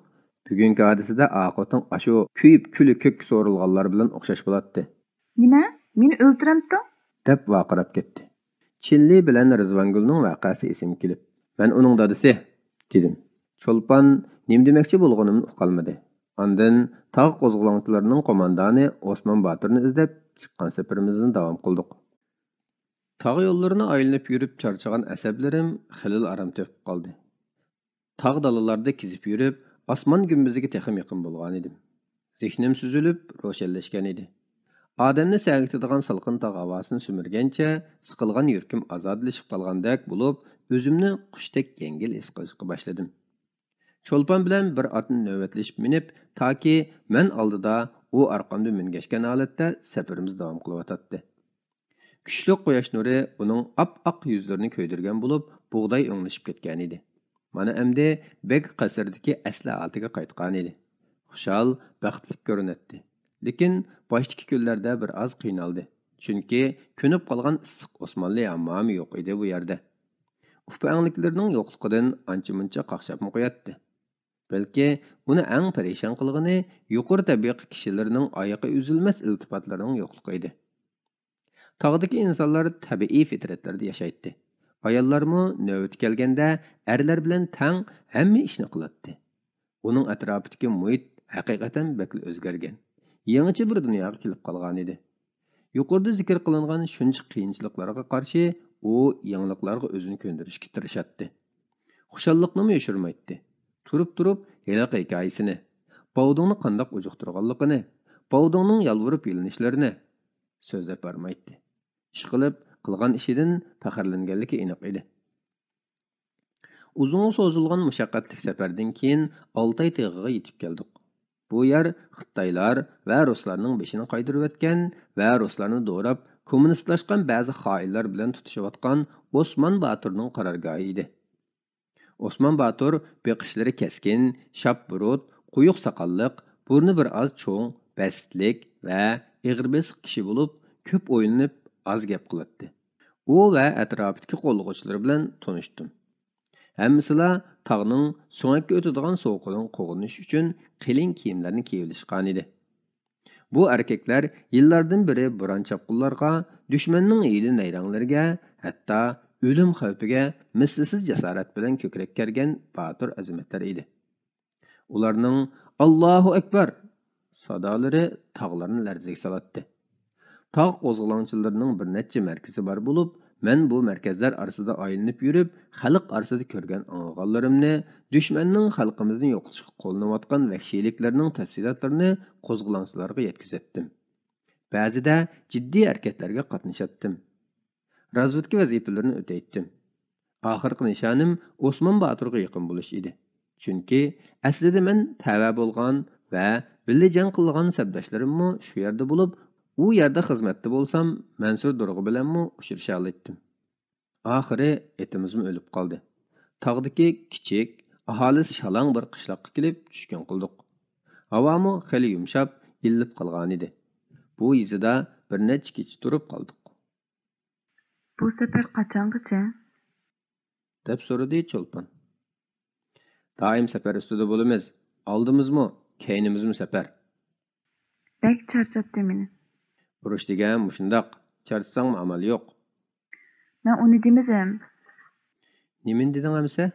بۈگۈنكى ھادىسىدە ئاقىۋىتىڭ ئاشۇ كۆيۈپ كۈلى كۆككە سورۇلغانلار بىلەن ئوخشاش بولاتتى. نېمە؟ مېنى ئۆلتۈرەمتىڭ؟ دەپ ۋارقىراپ كەتتى. چىنلى بىلەن رىزۋانگۈلنىڭ ۋەقەسى ئېسىمگە كېلىپ، مەن ئۇنىڭ دادىسى، دېدىم. چولپان نېمە دېمەكچى بولغىنىمنى ئۇقالمىدى. ئاندىن تاغ قوزغىلاڭچىلىرىنىڭ قوماندانى ئوسمان باتۇرنى ئىزدەپ چىققان سەپىرىمىزنى داۋام قىلدۇق. تاغ يوللىرىنى ئايلىنىپ يۈرۈپ چارچىغان ئەسەبلىرىم خېلىلا ئارام تېپىپ قالدى. تاغ دالىلاردا كېزىپ يۈرۈپ، ئاسمان گۈمبىزىگە تېخىمۇ يېقىن بولغانىدىم. زېھنىم سۈزۈلۈپ، روشەنلەشكەنىدى. ئادەمنى سەگىتىدىغان سالقىن تاغ ھاۋاسىنى سۈمۈرگەنچە، سىقىلغان يۈرىكىم ئازادىلىشىپ قالغاندەك بولۇپ، ئۆزۈمنى قۇشتەك يەڭگىل ھېس قىلىشقا باشلىدىم. چولپان بىلەن بىر ئاتنى نۆۋەتلىشىپ مىنىپ، تاكى مەن ئالدىدا، ئۇ ئارقامدا مىنگەشكەن ھالەتتە سەپىرىمىز داۋام قىلىۋاتاتتى. كۈچلۈك قۇياش نۇرى ئۇنىڭ ئاپئاق يۈزلىرىنى كۆيدۈرگەن بولۇپ، بۇغداي ئۆڭلىشىپ كەتكەنىدى. مانا ئەمدى بەگ قەسرىدىكى ئەسلى ھالىتىگە قايتقانىدى. خۇشال، بەختلىك كۆرۈنەتتى. لېكىن باشتىكى كۈنلەردە بىر ئاز قىينالدى. چۈنكى كۆنۈپ قالغان ئىسسىق ئوسمانلى ھاممامى يوق ئىدى بۇ يەردە. ئۇپا-ئەڭلىكلىرىنىڭ يوقلۇقىدىن ئانچە-مۇنچە قاقشاپمۇ قوياتتى. بەلكى ئۇنى ئەڭ پەرىشان قىلغىنى يۇقىرى تەبىقە كىشىلىرىنىڭ ئايىقى ئۈزۈلمەس ئىلتىپاتلىرىنىڭ يوقلۇقى ئىدى. تاغدىكى ئىنسانلار تەبىئىي فىترەتلەردە ياشايتتى. ئاياللارمۇ نۆۋىتى كەلگەندە ئەرلەر بىلەن تەڭ ھەممە ئىشنى قىلاتتى. ئۇنىڭ ئەتراپىدىكى مۇھىت ھەقىقەتەن بەكلا ئۆزگەرگەن، يېڭىچە بىر دۇنياغا كېلىپ قالغانىدى. يۇقىرىدا زىكىر قىلىنغان شۇنچە قىيىنچىلىقلارغا قارشى ئۇ يېڭىلىقلارغا ئۆزىنى كۆندۈرۈشكە تىرىشاتتى. خۇشاللىقنىمۇ يوشۇرمايتتى. تۇرۇپ-تۇرۇپ ھېلىقى ھېكايىسىنى، باۋدۇڭنى قانداق ئۇجۇقتۇرغانلىقىنى، باۋدۇڭنىڭ يالۋۇرۇپ يېلىنىشلىرىنى سۆزلەپ بارمايتتى. ئىشقىلىپ، قىلغان ئىشىدىن پەخىرلەنگەنلىكى ئېنىق ئىدى. ئۇزۇنغا سوزۇلغان مۇشەققەتلىك سەپەردىن كېيىن ئالتاي تېغىغا يېتىپ كەلدۇق. بۇ يەر خىتايلار ۋە رۇسلارنىڭ بېشىنى قايتۇرۇۋەتكەن ۋە رۇسلارنى دوراپ، كوممۇنىستلاشقان بەزى خائىنلار بىلەن تۇتۇشۇۋاتقان ئوسمان باتۇرنىڭ قارارگاھى ئىدى. ئوسمان باتۇر بېقىشلىرى كەسكىن، شاپبۇرۇت، قويۇق ساقاللىق، بۇرنى بىر ئاز چوڭ، بەستلىك، ۋە ئېغىر بېسىق كىشى بولۇپ، كۆپ ئويلىنىپ، ئاز گەپ قىلاتتى. ئۇ ۋە ئەتراپىدىكى قوللىغۇچىلىرى بىلەن تونۇشتۇم. ھەممىسىلا تاغنىڭ سۆڭەككە ئۆتىدىغان سوغۇقىدىن قوغدىنىش ئۈچۈن قېلىن كىيىملەرنى كىيىۋېلىشقانىدى. بۇ ئەركەكلەر يىللاردىن بېرى بوران-چاپقۇنلارغا، دۈشمەننىڭ ھىيلە-نەيرەڭلىرىگە، ھەتتا ئۆلۈم خەۋپىگە مىسلىسىز جاسارەت بىلەن كۆكرەك كەرگەن باتۇر ئەزىمەتلەر ئىدى. ئۇلارنىڭ «ئاللاھۇ ئەكبەر» سادالىرى تاغلارنى لەرزىگە سالاتتى. تاغ قوزغىلاڭچىلىرىنىڭ بىر نەچچە مەركىزى بار بولۇپ، مەن بۇ مەركەزلەر ئارىسىدا ئايلىنىپ يۈرۈپ، خەلق ئارىسىدا كۆرگەن ئاڭلىغانلىرىمنى، دۈشمەننىڭ خەلقىمىزنى يوقىتىشقا قوللىنىۋاتقان ۋەھشىيلىكلىرىنىڭ تەپسىلاتلىرىنى قوزغىلاڭچىلارغا يەتكۈزەتتىم. بەزىدە جىددىي ھەرىكەتلەرگە قاتنىشاتتىم. رازۋېدكا ۋەزىپىلىرىنى ئۆتەيتتىم. ئاخىرقى نىشانىم ئوسمان باتۇرغا يېقىن بولۇش ئىدى. چۈنكى ئەسلىدە مەن تەۋە بولغان ۋە بىللە جەڭ قىلغان سەپداشلىرىممۇ شۇ يەردە بولۇپ، ئۇ يەردە خىزمەتتە بولسام، مەنسۇر دۇرغا بىلەنمۇ ئۇچرىشالايتتىم. ئاخىرى ئېتىمىزمۇ ئۆلۈپ قالدى. تاغدىكى كىچىك، ئاھالىسى شالاڭ بىر قىشلاققا كېلىپ چۈشكۈن قىلدۇق. ھاۋامۇ خېلى يۇمشاپ، ئىللىپ قالغانىدى. بۇ يېزىدا بىر نەچچە كېچە تۇرۇپ قالدۇق. «بۇ سەپەر قاچانغىچە؟» دەپ سورىدى چولپان. «دائىم سەپەر ئۈستىدە بولىمىز. ئالدىمىزمۇ، كەينىمىزمۇ سەپەر.» «بەك چارچاتتى مېنى.» «ئۇرۇش دېگەن مۇشۇنداق. چارچىساڭمۇ ئامال يوق.» «مەن ئۇنى دېمىدىم.» «نېمىنى دېدىڭ ئەمىسە؟»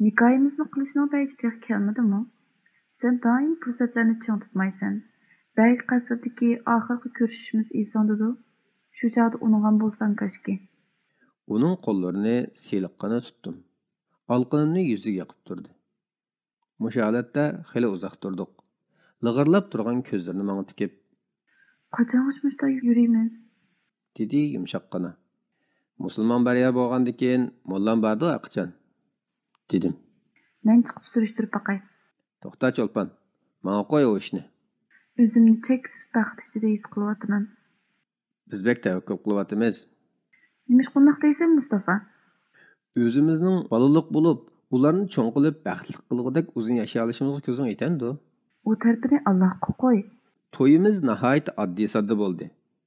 «نىكاھىمىزنى قىلىشنىڭ پەيتى تېخى كەلمىدىمۇ؟ سەن دائىم پۇرسەتلەرنى چىڭ تۇتمايسەن. بەگ قەسرىدىكى ئاخىرقى كۆرۈشۈشىمىز ئېسىڭدىدۇ؟ شۇ چاغدا ئۇنىغان بولساڭ كاشكى.» ئۇنىڭ قوللىرىنى سىلىققىنە تۇتتۇم. ئالىقىنىمنى يۈزىگە يېقىپ تۇردى. مۇشۇ ھالەتتە خېلى ئۇزاق تۇردۇق. لىغىرلاپ تۇرغان كۆزلىرىنى ماڭا تىكىپ، «قاچانغىچە مۇشۇنداق يۈرىمىز؟» دېدى يۇمشاققىنا. «مۇسۇلمان بىر يەر بولغاندىكىن، موللام باردۇ ھەرقاچان.» دېدىم. «مەن چىقىپ سۈرۈشتۈرۈپ باقاي.» «توختا چولپان، ماڭا قوي ئۇ ئىشنى.» «ئۆزۈمنى چەكسىز بەخت ئىچىدە ھېس قىلىۋاتىمەن.» «بىز بەك تەۋەككۈل قىلىۋاتىمىز.» «نېمىشقا ئۇنداق دەيسەن، مۇستافا؟» «ئۆزىمىزنىڭ بالىلىق بولۇپ، ئۇلارنى چوڭ قىلىپ، بەختلىك قىلغۇدەك ئۇزۇن ياشىيالىشىمىزغا كۆزۈڭ يېتەمدۇ؟» «ئۇ تەرىپىنى ئاللاھقا قوي.» تويىمىز ناھايىتى ئاددىي-ساددا بولدى.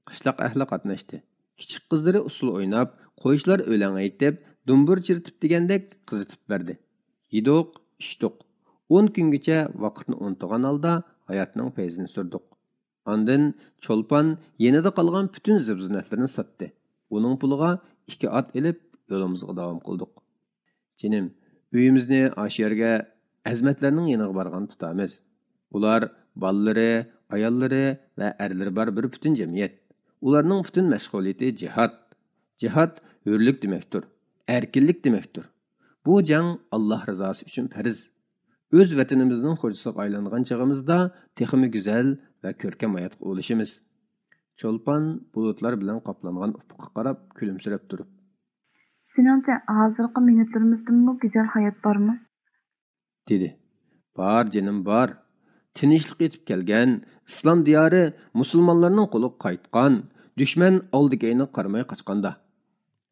قىشلاق ئەھلى قاتناشتى. كىچىك قىزلىرى ئۇسسۇل ئويناپ، قويچىلار ئۆلەڭ ئېيتىپ، دۇمبۇر چىرىتىپ دېگەندەك قىزىتىپ بەردى. يېدۇق، ئىچتۇق. ئون كۈنگىچە ۋاقىتنى ئۇنتۇغان ھالدا ھاياتنىڭ پەيزىنى سۈردۇق. ئاندىن چولپان يېنىدا قالغان پۈتۈن زىبۇ-زىننەتلىرىنى ساتتى. ئۇنىڭ پۇلىغا ئىككى ئات ئېلىپ، يولىمىزغا داۋام قىلدۇق. جېنىم، ئۆيىمىزنى ئاشۇ يەرگە ئەزىمەتلەرنىڭ يېنىغا بارغاندا تۇتىمىز. ئۇلار بالىلىرى، ئاياللىرى ۋە ئەرلىرى بار بىر پۈتۈن جەمئىيەت. ئۇلارنىڭ پۈتۈن مەشغۇلىيىتى جىھاد. جىھاد ھۆرلۈك دېمەكتۇر، ئەركىنلىك دېمەكتۇر. بۇ جەڭ ئاللاھ رىزاسى ئۈچۈن پەرز. ئۆز ۋەتىنىمىزنىڭ خوجىسىغا ئايلانغان چېغىمىزدا تېخىمۇ گۈزەل ۋە كۆركەم ھاياتقا ئولىشىمىز. چولپان بۇلۇتلار بىلەن قاپلانغان ئۇپۇققا قاراپ كۈلۈمسىرەپ تۇرۇپ، سېنىڭچە، ھازىرقى مىنۇتلىرىمىزدىمۇ گۈزەل ھايات بارمۇ؟ دېدى. بار، جېنىم، بار. تىنچلىق يېتىپ كەلگەن، ئىسلام دىيارى مۇسۇلمانلارنىڭ قولىغا قايتقان، دۈشمەن ئالدى-كەينىگە قارىماي قاچقاندا.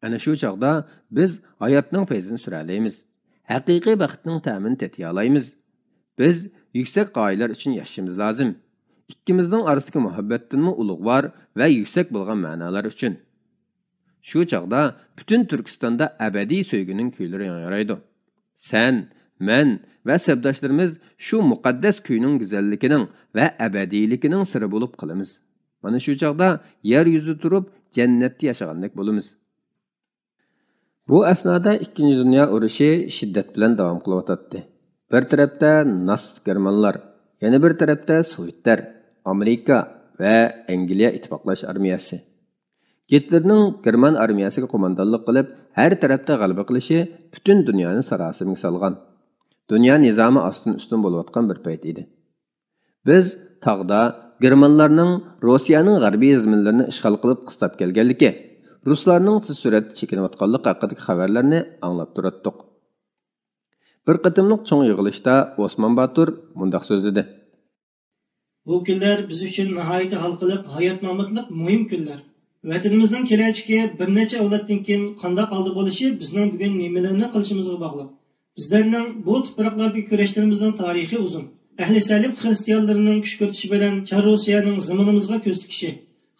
ئەنە شۇ چاغدا بىز ھاياتنىڭ پەيزىنى سۈرەلەيمىز. ھەقىقىي بەختنىڭ تەمىنى تېتىيالايمىز. بىز يۈكسەك غايىلەر ئۈچۈن ياشىشىمىز لازىم. ئىككىمىزنىڭ ئارىسىدىكى مۇھەببەتتىنمۇ ئۇلۇغۋار ۋە يۈكسەك بولغان مەنالار ئۈچۈن. شۇ چاغدا پۈتۈن تۈركىستاندا ئەبەدىي سۆيگۈنىڭ كۈيلىرى ياڭرايدۇ. سەن، مەن ۋە سەپداشلىرىمىز شۇ مۇقەددەس كۈينىڭ گۈزەللىكىنىڭ ۋە ئەبەدىيلىكىنىڭ سىرى بولۇپ قالىمىز. مانا شۇ چاغدا يەر يۈزىدە تۇرۇپ جەننەتتە ياشىغاندەك بولىمىز. بۇ ئەسنادا ئىككىنچى دۇنيا ئۇرۇشى شىددەت بىلەن داۋام قىلىۋاتاتتى. بىر تەرەپتە ناتسىست گېرمانلار، يەنە بىر تەرەپتە سوۋېتلەر، ئامېرىكا ۋە ئەنگلىيە ئىتتىپاقلاش ئارمىيەسى. گىتلېرنىڭ گېرمان ئارمىيەسىگە قوماندانلىق قىلىپ، ھەر تەرەپتە غەلىبە قىلىشى پۈتۈن دۇنيانى ساراسىمىگە سالغان. دۇنيا نىزامى ئاستىن-ئۈستۈن بولۇۋاتقان بىر پەيت ئىدى. بىز تاغدا گېرمانلارنىڭ روسىيەنىڭ غەربىي زېمىنلىرىنى ئىشغال قىلىپ قىستاپ كەلگەنلىكى، رۇسلارنىڭ تېز سۈرئەتتە چېكىنىۋاتقانلىقى ھەققىدىكى خەۋەرلەرنى ئاڭلاپ تۇراتتۇق. بىر قېتىملىق چوڭ يىغىلىشتا ئوسمان باتۇر مۇنداق سۆزلىدى. بۇ كۈنلەر بىز ئۈچۈن ناھايىتى ھالقىلىق، ھايات-ماماتلىق مۇھىم كۈنلەر. ۋەتىنىمىزنىڭ كېلەچىكى بىر نەچچە ئەۋلادتىن كېيىن قانداق ھالدا بولۇشى بىزنىڭ بۈگۈن نېمىلەرنى قىلىشىمىزغا باغلىق. بىزلەرنىڭ بۇ تۇپراقلاردىكى كۈرەشلىرىمىزنىڭ تارىخى ئۇزۇن. ئەھلى سەلىب خىرىستىيانلىرىنىڭ كۈشكۈرتۈشى بىلەن چار روسىيەنىڭ زېمىنىمىزغا كۆز تىكىشى،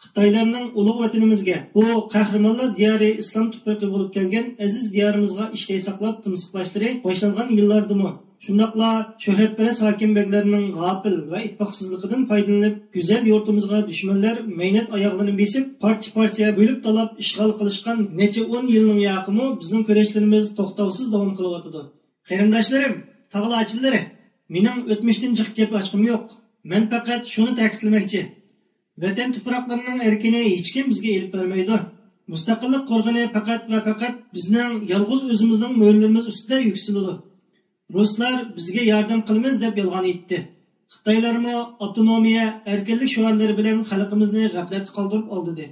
خىتايلارنىڭ ئۇلۇغ ۋەتىنىمىزگە، بۇ قەھرىمانلار دىيارى ئىسلام تۇپرىقى بولۇپ كەلگەن ئەزىز دىيارىمىزغا ئىشتەي ساقلاپ تىمسىقلاشلىرى باشلانغان يىللاردىمۇ، شۇنداقلا شۆھرەتپەرەس ھاكىم بەگلەرنىڭ غاپىل ۋە ئىتتىپاقسىزلىقىدىن پايدىلىنىپ، گۈزەل يۇرتىمىزغا دۈشمەنلەر مەينەت ئاياغلىرىنى بېسىپ، پارچە-پارچە بۆلۈپ تالاپ ئىشغال قىلىشقان نەچچە ئون يىلنىڭ ياقىمۇ بىزنىڭ كۈرەشلىرىمىز توختاۋسىز داۋام قىلىۋاتىدۇ. قېرىنداشلىرىم، تاغىلارچىلىرى، مېنىڭ ئۆتمۈشتىن جىق گەپ ئاچقۇم يوق. مەن پەقەت شۇنى تەكىتلىمەكچى. ۋەتەن تۇپراقلىرىنىڭ ئەركىنى ھېچكىم بىزگە ئېلىپ بەرمەيدۇ. مۇستەقىللىق قورغىنى پەقەت ۋە پەقەت بىزنىڭ يالغۇز ئۆزىمىزنىڭ مۆرىلىرىمىز ئۈستىدە يۈكسىلىدۇ. رۇسلار بىزگە ياردەم قىلىمىز دەپ يالغان ئېيتتى. خىتايلارمۇ ئاپتونومىيە، ئەركىنلىك شوئارلىرى بىلەن خەلقىمىزنى غەپلەتتە قالدۇرۇپ ئالدىدى.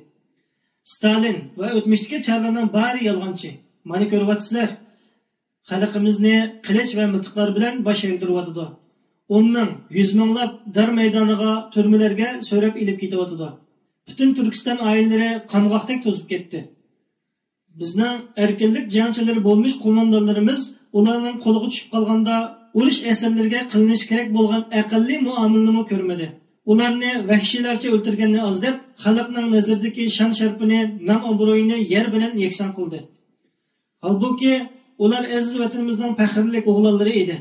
ستالىن ۋە ئۆتمۈشتىكى چارلارنىڭ بارى يالغانچى. مانا كۆرۈۋاتىسىلەر. خەلقىمىزنى قىلىچ ۋە مىلتىقلار بىلەن باش ئەگدۈرۈۋاتىدۇ. ئون مىڭ، يۈز مىڭلاپ دار مەيدانىغا، تۈرمىلەرگە سۆرەپ ئېلىپ كېتىۋاتىدۇ. پۈتۈن تۈركىستان ئائىلىلىرى قامغاقتەك توزۇپ كەتتى. بىزنىڭ ئەركىنلىك جەڭچىلىرى بولمىش قوماندانلىرىمىز ئۇلارنىڭ قولىغا چۈشۈپ قالغاندا ئۇرۇش ئەسىرلىرىگە قىلىنىشى كېرەك بولغان ئەقەللىي مۇئامىلىنىمۇ كۆرمىدى. ئۇلارنى ۋەھشىيلەرچە ئۆلتۈرگەننى ئاز دەپ، خەلقنىڭ نەزىرىدىكى شان-شەرىپىنى، نام-ئابرۇيىنى يەر بىلەن يەكسان قىلدى. ھالبۇكى، ئۇلار ئەزىز ۋەتىنىمىزنىڭ پەخىرلىك ئوغلانلىرى ئىدى.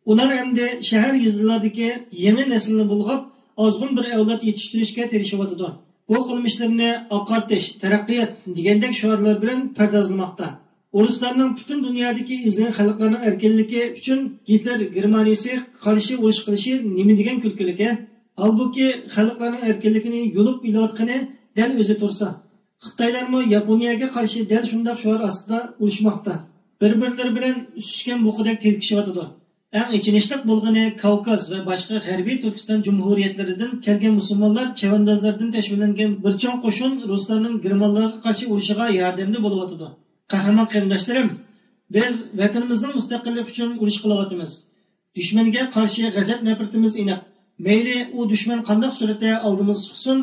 ئۇلار ئەمدى شەھەر يېزىلاردىكى يېڭى نەسىلنى بۇلغاپ، ئازغۇن بىر ئەۋلاد يېتىشتۈرۈشكە تىرىشىۋاتىدۇ. بۇ قىلمىشلىرىنى ئاقارتىش، تەرەققىيات دېگەندەك شوئارلار بىلەن پەردازلىماقتا. ئۇرۇسلارنىڭ پۈتۈن دۇنيادىكى ئېزىل خەلقلەرنىڭ ئەركىنلىكى ئۈچۈن گىتلېر گېرمانىيىسى قارشى ئۇرۇش قىلىشى نېمە دېگەن كۈلكىلىكى؟ ھالبۇكى، خەلقلەرنىڭ ئەركىنلىكىنى يۇلۇپ ئېلىۋاتقىنى دەل ئۆزى تۇرسا. خىتايلارمۇ ياپونىيەگە قارشى دەل شۇنداق شوئار ئاستىدا ئۇرۇشماقتا. بىر-بىرلىرى بىلەن ئۈسۈشكەن بۇقىدەك تېلىكىشىۋاتىدۇ. ئەڭ ئېچىنىشلىق بولغىنى، كاۋكاز ۋە باشقا غەربىي تۈركىستان جۇمھۇرىيەتلىرىدىن كەلگەن مۇسۇلمانلار چەۋەندازلىرىدىن تەشكىللەنگەن بىر چوڭ قوشۇن رۇسلارنىڭ گېرمانلارغا قارشى ئۇرۇشىغا ياردەمدە بولۇۋاتىدۇ. قەھرىمان قېرىنداشلىرىم، بىز ۋەتىنىمىزنىڭ مۇستەقىللىقى ئۈچۈن ئۇرۇش قىلىۋاتىمىز. دۈشمەنگە قارشى غەزەپ-نەپرىتىمىز ئېنىق. مەيلى ئۇ دۈشمەن قانداق سۈرەتتە ئالدىمىزغا چىقسۇن،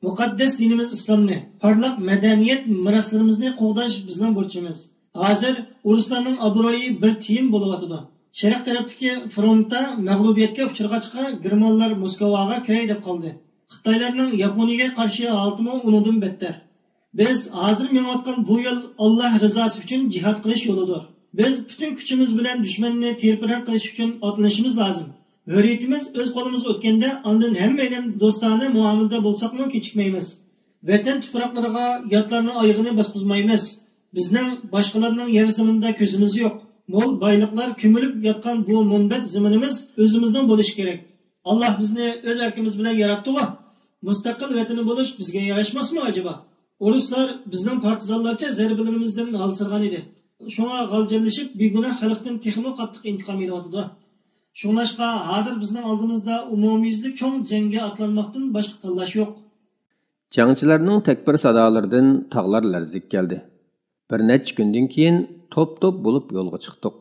مۇقەددەس دىنىمىز ئىسلامنى، پارلاق مەدەنىيەت مىراسلىرىمىزنى قوغداش بىزنىڭ بۇرچىمىز. ھازىر ئۇرۇسلارنىڭ ئابرۇيى بىر تىيىن بولۇۋاتىدۇ. شەرق تەرەپتىكى فرونتتا مەغلۇبىيەتكە ئۇچرىغاچقا، گېرمانلار موسكۋاغا كىرەي دەپ قالدى. خىتايلارنىڭ ياپونىيەگە قارشى ھالىتىمۇ ئۇنىڭدىن بەتتەر. بىز ھازىر مېڭىۋاتقان بۇ يول ئاللاھ رىزاسى ئۈچۈن جىھاد قىلىش يولىدۇر. بىز پۈتۈن كۈچىمىز بىلەن دۈشمەننى تىرپىرەن قىلىش ئۈچۈن ئاتلىنىشىمىز لازىم. ھۆرىيىتىمىز ئۆز قولىمىزغا ئۆتكەندە، ئاندىن ھەممەيلەن دوستانە مۇئامىلىدە بولساقمۇ كېچىكمەيمىز. ۋەتەن تۇپراقلىرىغا ياتلارنىڭ ئايىغىنى باسقۇزمايمىز. بىزنىڭ باشقىلارنىڭ يەر زېمىنىدا كۆزىمىز يوق. مول بايلىقلار كۆمۈلۈپ ياتقان بۇ مۇنبەت زېمىنىمىز ئۆزىمىزنىڭ بولۇشى كېرەك. ئاللاھ بىزنى ئۆز ئەركىمىز بىلەن ياراتتىغۇ. مۇستەقىل ۋەتىنى بولۇش بىزگە ياراشماسمۇ ئەجەبا؟ ئورۇسلار بىزنىڭ پارتىزانلارچە زەربىلىرىمىزدىن ھالسىرىغان ئىدى. شۇڭا غالجىرلىشىپ، بىگۇناھ خەلقتىن تېخىمۇ قاتتىق ئىنتىقام ئېلىۋاتىدۇ. شۇڭلاشقا، ھازىر بىزنىڭ ئالدىمىزدا ئومۇميۈزلۈك چوڭ جەڭگە ئاتلانماقتىن باشقا تاللاش يوق. جەڭچىلەرنىڭ تەكبىر سادالىرىدىن تاغلار لەرزىگە كەلدى. بىر نەچچە كۈندىن كېيىن توپ-توپ بولۇپ يولغا چىقتۇق.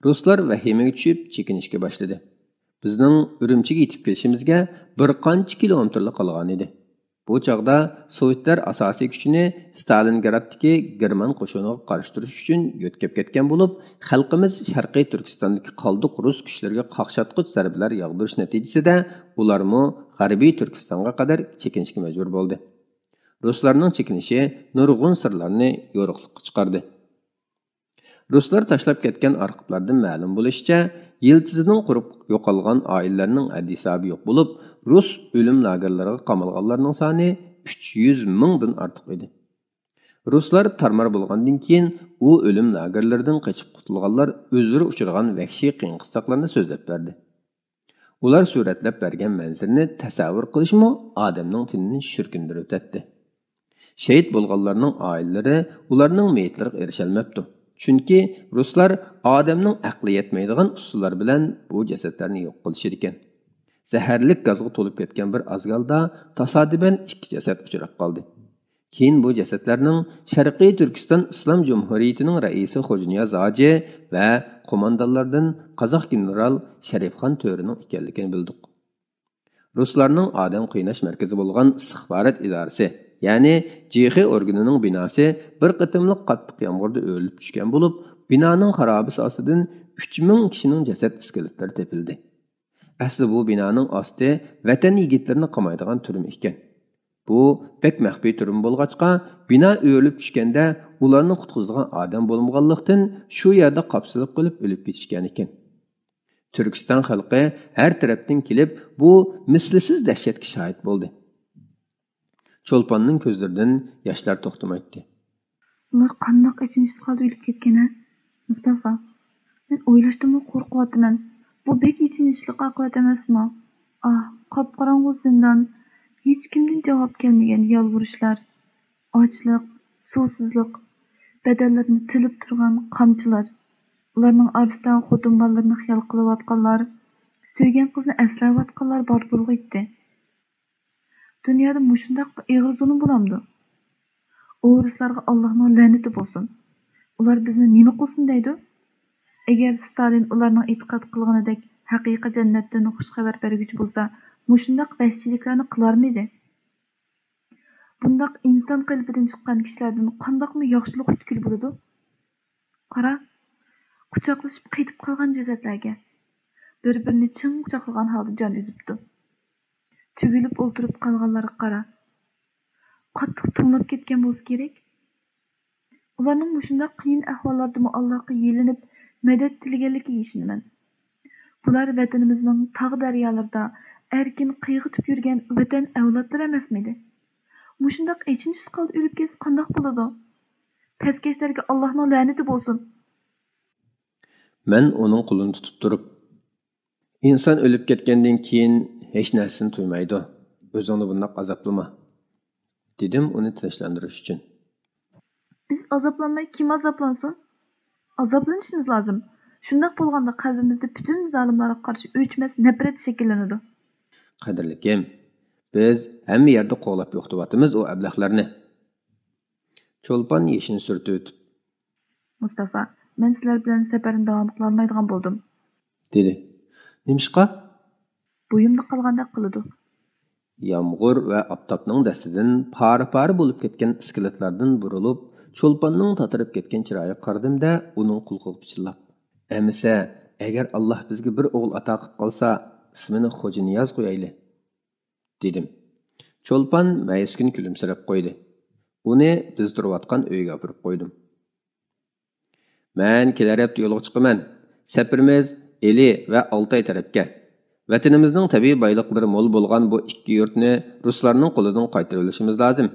رۇسلار ۋەھىمىگە چۈشۈپ، چېكىنىشكە باشلىدى. بىزنىڭ ئۈرۈمچىگە يېتىپ كېلىشىمىزگە بىر قانچە كىلومېتىرلا قالغانىدى. بۇ چاغدا سوۋېتلار ئاساسىي كۈچىنى ستالىنگرادتىكى گېرمان قوشۇنىغا قارشى تۇرۇش ئۈچۈن يۆتكەپ كەتكەن بولۇپ، خەلقىمىز شەرقىي تۈركىستاندىكى قالدۇق رۇس كۈچلىرىگە قاقشاتقۇچ زەربىلەر ياغدۇرۇش نەتىجىسىدە، ئۇلارمۇ غەربىي تۈركىستانغا قەدەر چېكىنىشكە مەجبۇر بولدى. رۇسلارنىڭ چېكىنىشى نۇرغۇن سىرلارنى يورۇقلۇققا چىقاردى. رۇسلار تاشلاپ كەتكەن ئارخىپلاردىن مەلۇم بولۇشىچە، يىلتىزىدىن قۇرۇپ يوقالغان ئائىلىلەرنىڭ ھەددى-ھېسابى يوق بولۇپ، رۇس ئۆلۈم لاگېرلىرىغا قامالغانلارنىڭ سانى ئۈچ يۈز مىڭدىن ئارتۇق ئىدى. رۇسلار تارمار بولغاندىن كېيىن، ئۇ ئۆلۈم لاگېرلىرىدىن قېچىپ قۇتۇلغانلار ئۆزلىرى ئۇچرىغان ۋەھشىي قىيىن-قىستاقلارنى سۆزلەپ بەردى. ئۇلار سۈرەتلەپ بەرگەن مەنزىرىنى تەسەۋۋۇر قىلىشمۇ ئادەمنىڭ تېنىنى شۈركۈندۈرۈۋېتەتتى. شېھىت بولغانلارنىڭ ئائىلىلىرى ئۇلارنىڭ مېيىتلىرىغا ئېرىشەلمەپتۇ. چۈنكى رۇسلار ئادەمنىڭ ئەقلى يەتمەيدىغان ئۇسۇللار بىلەن بۇ جەسەتلەرنى يوق قىلىشىدىكەن. زەھەرلىك گازغا تولۇپ كەتكەن بىر ئازگالدا تاسادىپەن ئىككى جەسەت ئۇچراپ قالدى. كېيىن بۇ جەسەتلەرنىڭ شەرقىي تۈركىستان ئىسلام جۇمھۇرىيىتىنىڭ رەئىسى خوجانىياز ھاجى ۋە قوماندانلاردىن قازاق گېنېرال شەرىپخان تۆرىنىڭ ئىكەنلىكىنى بىلدۇق. رۇسلارنىڭ ئادەم قىيناش مەركىزى بولغان ئىستىخبارات ئىدارىسى، يەنى جېخې ئورگىنىنىڭ بىناسى بىر قېتىملىق قاتتىق يامغۇردا ئۆرۈلۈپ چۈشكەن بولۇپ، بىنانىڭ خارابىسى ئاستىدىن ئۈچ مىڭ كىشىنىڭ جەسەت ئىسكىلىتلىرى تېپىلدى. ئەسلى بۇ بىنانىڭ ئاستى ۋەتەن يىگىتلىرىنى قامايدىغان تۈرمە ئىكەن. بۇ بەك مەخپىي تۈرمە بولغاچقا، بىنا ئۆرۈلۈپ چۈشكەندە ئۇلارنى قۇتقۇزىدىغان ئادەم بولمىغانلىقتىن، شۇ يەردە قاپسىلىپ قېلىپ ئۆلۈپ كېتىشكەن ئىكەن. تۈركىستان خەلقى ھەر تەرەپتىن كېلىپ، بۇ مىسلىسىز دەھشەتكە شاھىت بولدى. چولپاننىڭ كۆزلىرىدىن ياشلار توختىمايتتى. ئۇلار قانداق ئېچىنىشلىق ھالدا ئۆلۈپ كەتكەن ھە؟ مۇستافا، مەن ئويلاشتىنمۇ قورقۇۋاتىمەن. بۇ بەك ئېچىنىشلىق ئاقىۋەت ئەمەسمۇ؟ ئاھ، قاپقاراڭغۇ زىندان، ھېچكىمدىن جاۋاب كەلمىگەن يالۋۇرۇشلار، ئاچلىق، سۇسىزلىق، بەدەنلىرىنى تىلىپ تۇرغان قامچىلار، ئۇلارنىڭ ئارىسىدا خوتۇن بالىلىرىنى خىيال قىلىۋاتقانلار، سۆيگەن قىزنى ئەسلەۋاتقانلار بار بولغىيتتى. دۇنيادا مۇشۇنداق ئېغىر زۇلۇم بولامدۇ؟ ئورۇسلارغا ئاللاھنىڭ لەنىتى بولسۇن. ئۇلار بىزنى نېمە قىلسۇن دەيدۇ؟ ئەگەر ستالىن ئۇلارنىڭ ئېتىقاد قىلغىنىدەك ھەقىقىي جەننەتتىن خۇش خەۋەر بەرگۈچى بولسا، مۇشۇنداق ۋەھشىيلىكلەرنى قىلارمىدى؟ بۇنداق ئىنسان قېلىپىدىن چىققان كىشىلەردىن قانداقمۇ ياخشىلىق پۈتكۈل بولىدۇ؟ قارا، قۇچاقلىشىپ قېتىپ قالغان جەسەتلەرگە، بىر-بىرىنى چىڭ قۇچاقلىغان ھالدا جان ئۈزۈپتۇ. تۈگۈلۈپ ئولتۇرۇپ قالغانلارغا قارا. قاتتىق توڭلاپ كەتكەن بولسا كېرەك. ئۇلارنىڭ مۇشۇنداق قىيىن ئەھۋاللاردىمۇ ئاللاھقا يېلىنىپ مەدەت تىلىگەنلىكىگە ئىشىنىمەن. بۇلار ۋەتىنىمىزنىڭ تاغ دەريالىرىدا ئەركىن قىيغىتىپ يۈرگەن ۋەتەن ئەۋلادلىرى ئەمەسمىدى؟ مۇشۇنداق ئېچىنىشلىق ھالدا ئۆلۈپ كەتسە قانداق بولىدۇ؟ پەسكەشلەرگە ئاللاھنىڭ لەنىتى بولسۇن! مەن ئۇنىڭ قولىنى تۇتۇپ تۇرۇپ، ئىنسان ئۆلۈپ كەتكەندىن كېيىن ھېچ نەرسىنى تۇيمايدۇ. ئۆزۈڭنى بۇنداق ئازابلىما، دېدىم ئۇنى تىنچلاندۇرۇش ئۈچۈن. بىز ئازابلانماي كىم ئازابلانسۇن؟ ئازابلىنىشىمىز لازىم. شۇنداق بولغاندا قەلبىمىزدە پۈتۈن زالىملارغا قارشى ئۆچمەس نەپرەت شەكىللىنىدۇ. قەدىرلىكىم، بىز ھەممە يەردە قوغلاپ يوقىتىۋاتىمىز ئۇ ئەبلەخلەرنى. چولپان يېشىنى سۈرتۈۋېتىپ. مۇستافا، مەن سىلەر بىلەن سەپەرنى داۋام قىلالمايدىغان بولدۇم. دېدى. نېمىشقا؟ بويۇمدا قالغاندەك قىلىدۇ. يامغۇر ۋە ئاپتاپنىڭ دەستىدىن پارە-پارە بولۇپ كەتكەن ئىسكىلىتلاردىن بۇرۇلۇپ، چولپاننىڭ تاتىرىپ كەتكەن چىرايىغا قارىدىم-دە، ئۇنىڭ قۇلىقىغا پىچىرلاپ، ئەمىسە، ئەگەر ئاللاھ بىزگە بىر ئوغۇل ئاتا قىلىپ قالسا، ئىسمىنى خوجانىياز قويايلى، دېدىم. چولپان مەيۈسكىن كۈلۈمسىرەپ قويدى. ئۇنى بىز تۇرۇۋاتقان ئۆيگە ئاپىرىپ قويدۇم. مەن كېلەر ھەپتە يولغا چىقىمەن. سەپىرىمىز ئىلى ۋە ئالتاي تەرەپكە. ۋەتىنىمىزنىڭ تەبىئىي بايلىقلىرى مول بولغان بۇ ئىككى يۇرتنى رۇسلارنىڭ قولىدىن قايتۇرۇۋېلىشىمىز لازىم.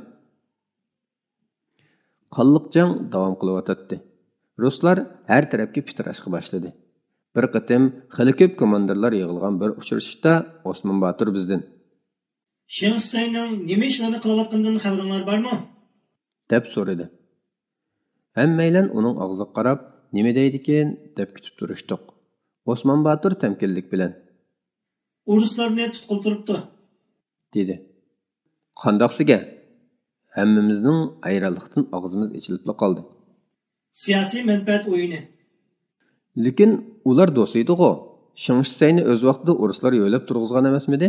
قانلىق جەڭ داۋام قىلىۋاتاتتى. رۇسلار ھەر تەرەپكە پىتىراشقا باشلىدى. بىر قېتىم خېلى كۆپ كوماندىرلار يىغىلغان بىر ئۇچرىشىشتا ئوسمان باتۇر بىزدىن، شېڭ شىسەينىڭ نېمە ئىشلارنى قىلىۋاتقىنىدىن خەۋىرىڭلار بارمۇ؟ دەپ سورىدى. ھەممەيلەن ئۇنىڭ ئاغزىغا قاراپ، نېمە دەيدىكىن دەپ كۈتۈپ تۇرۇشتۇق. ئوسمان باتۇر تەمكىنلىك بىلەن، ئورۇسلارنى تۇتقىلى تۇرۇپتۇ، دېدى. قانداقسىگە؟ ھەممىمىزنىڭ ھەيرانلىقتىن ئاغزىمىز ئېچىلىپلا قالدى. سىياسىي مەنپەئەت ئويۇنى. لېكىن ئۇلار دوست ئىدىغۇ. شېڭ شىسەينى ئۆز ۋاقتىدا ئورۇسلار يۆلەپ تۇرغۇزغان ئەمەسمىدى؟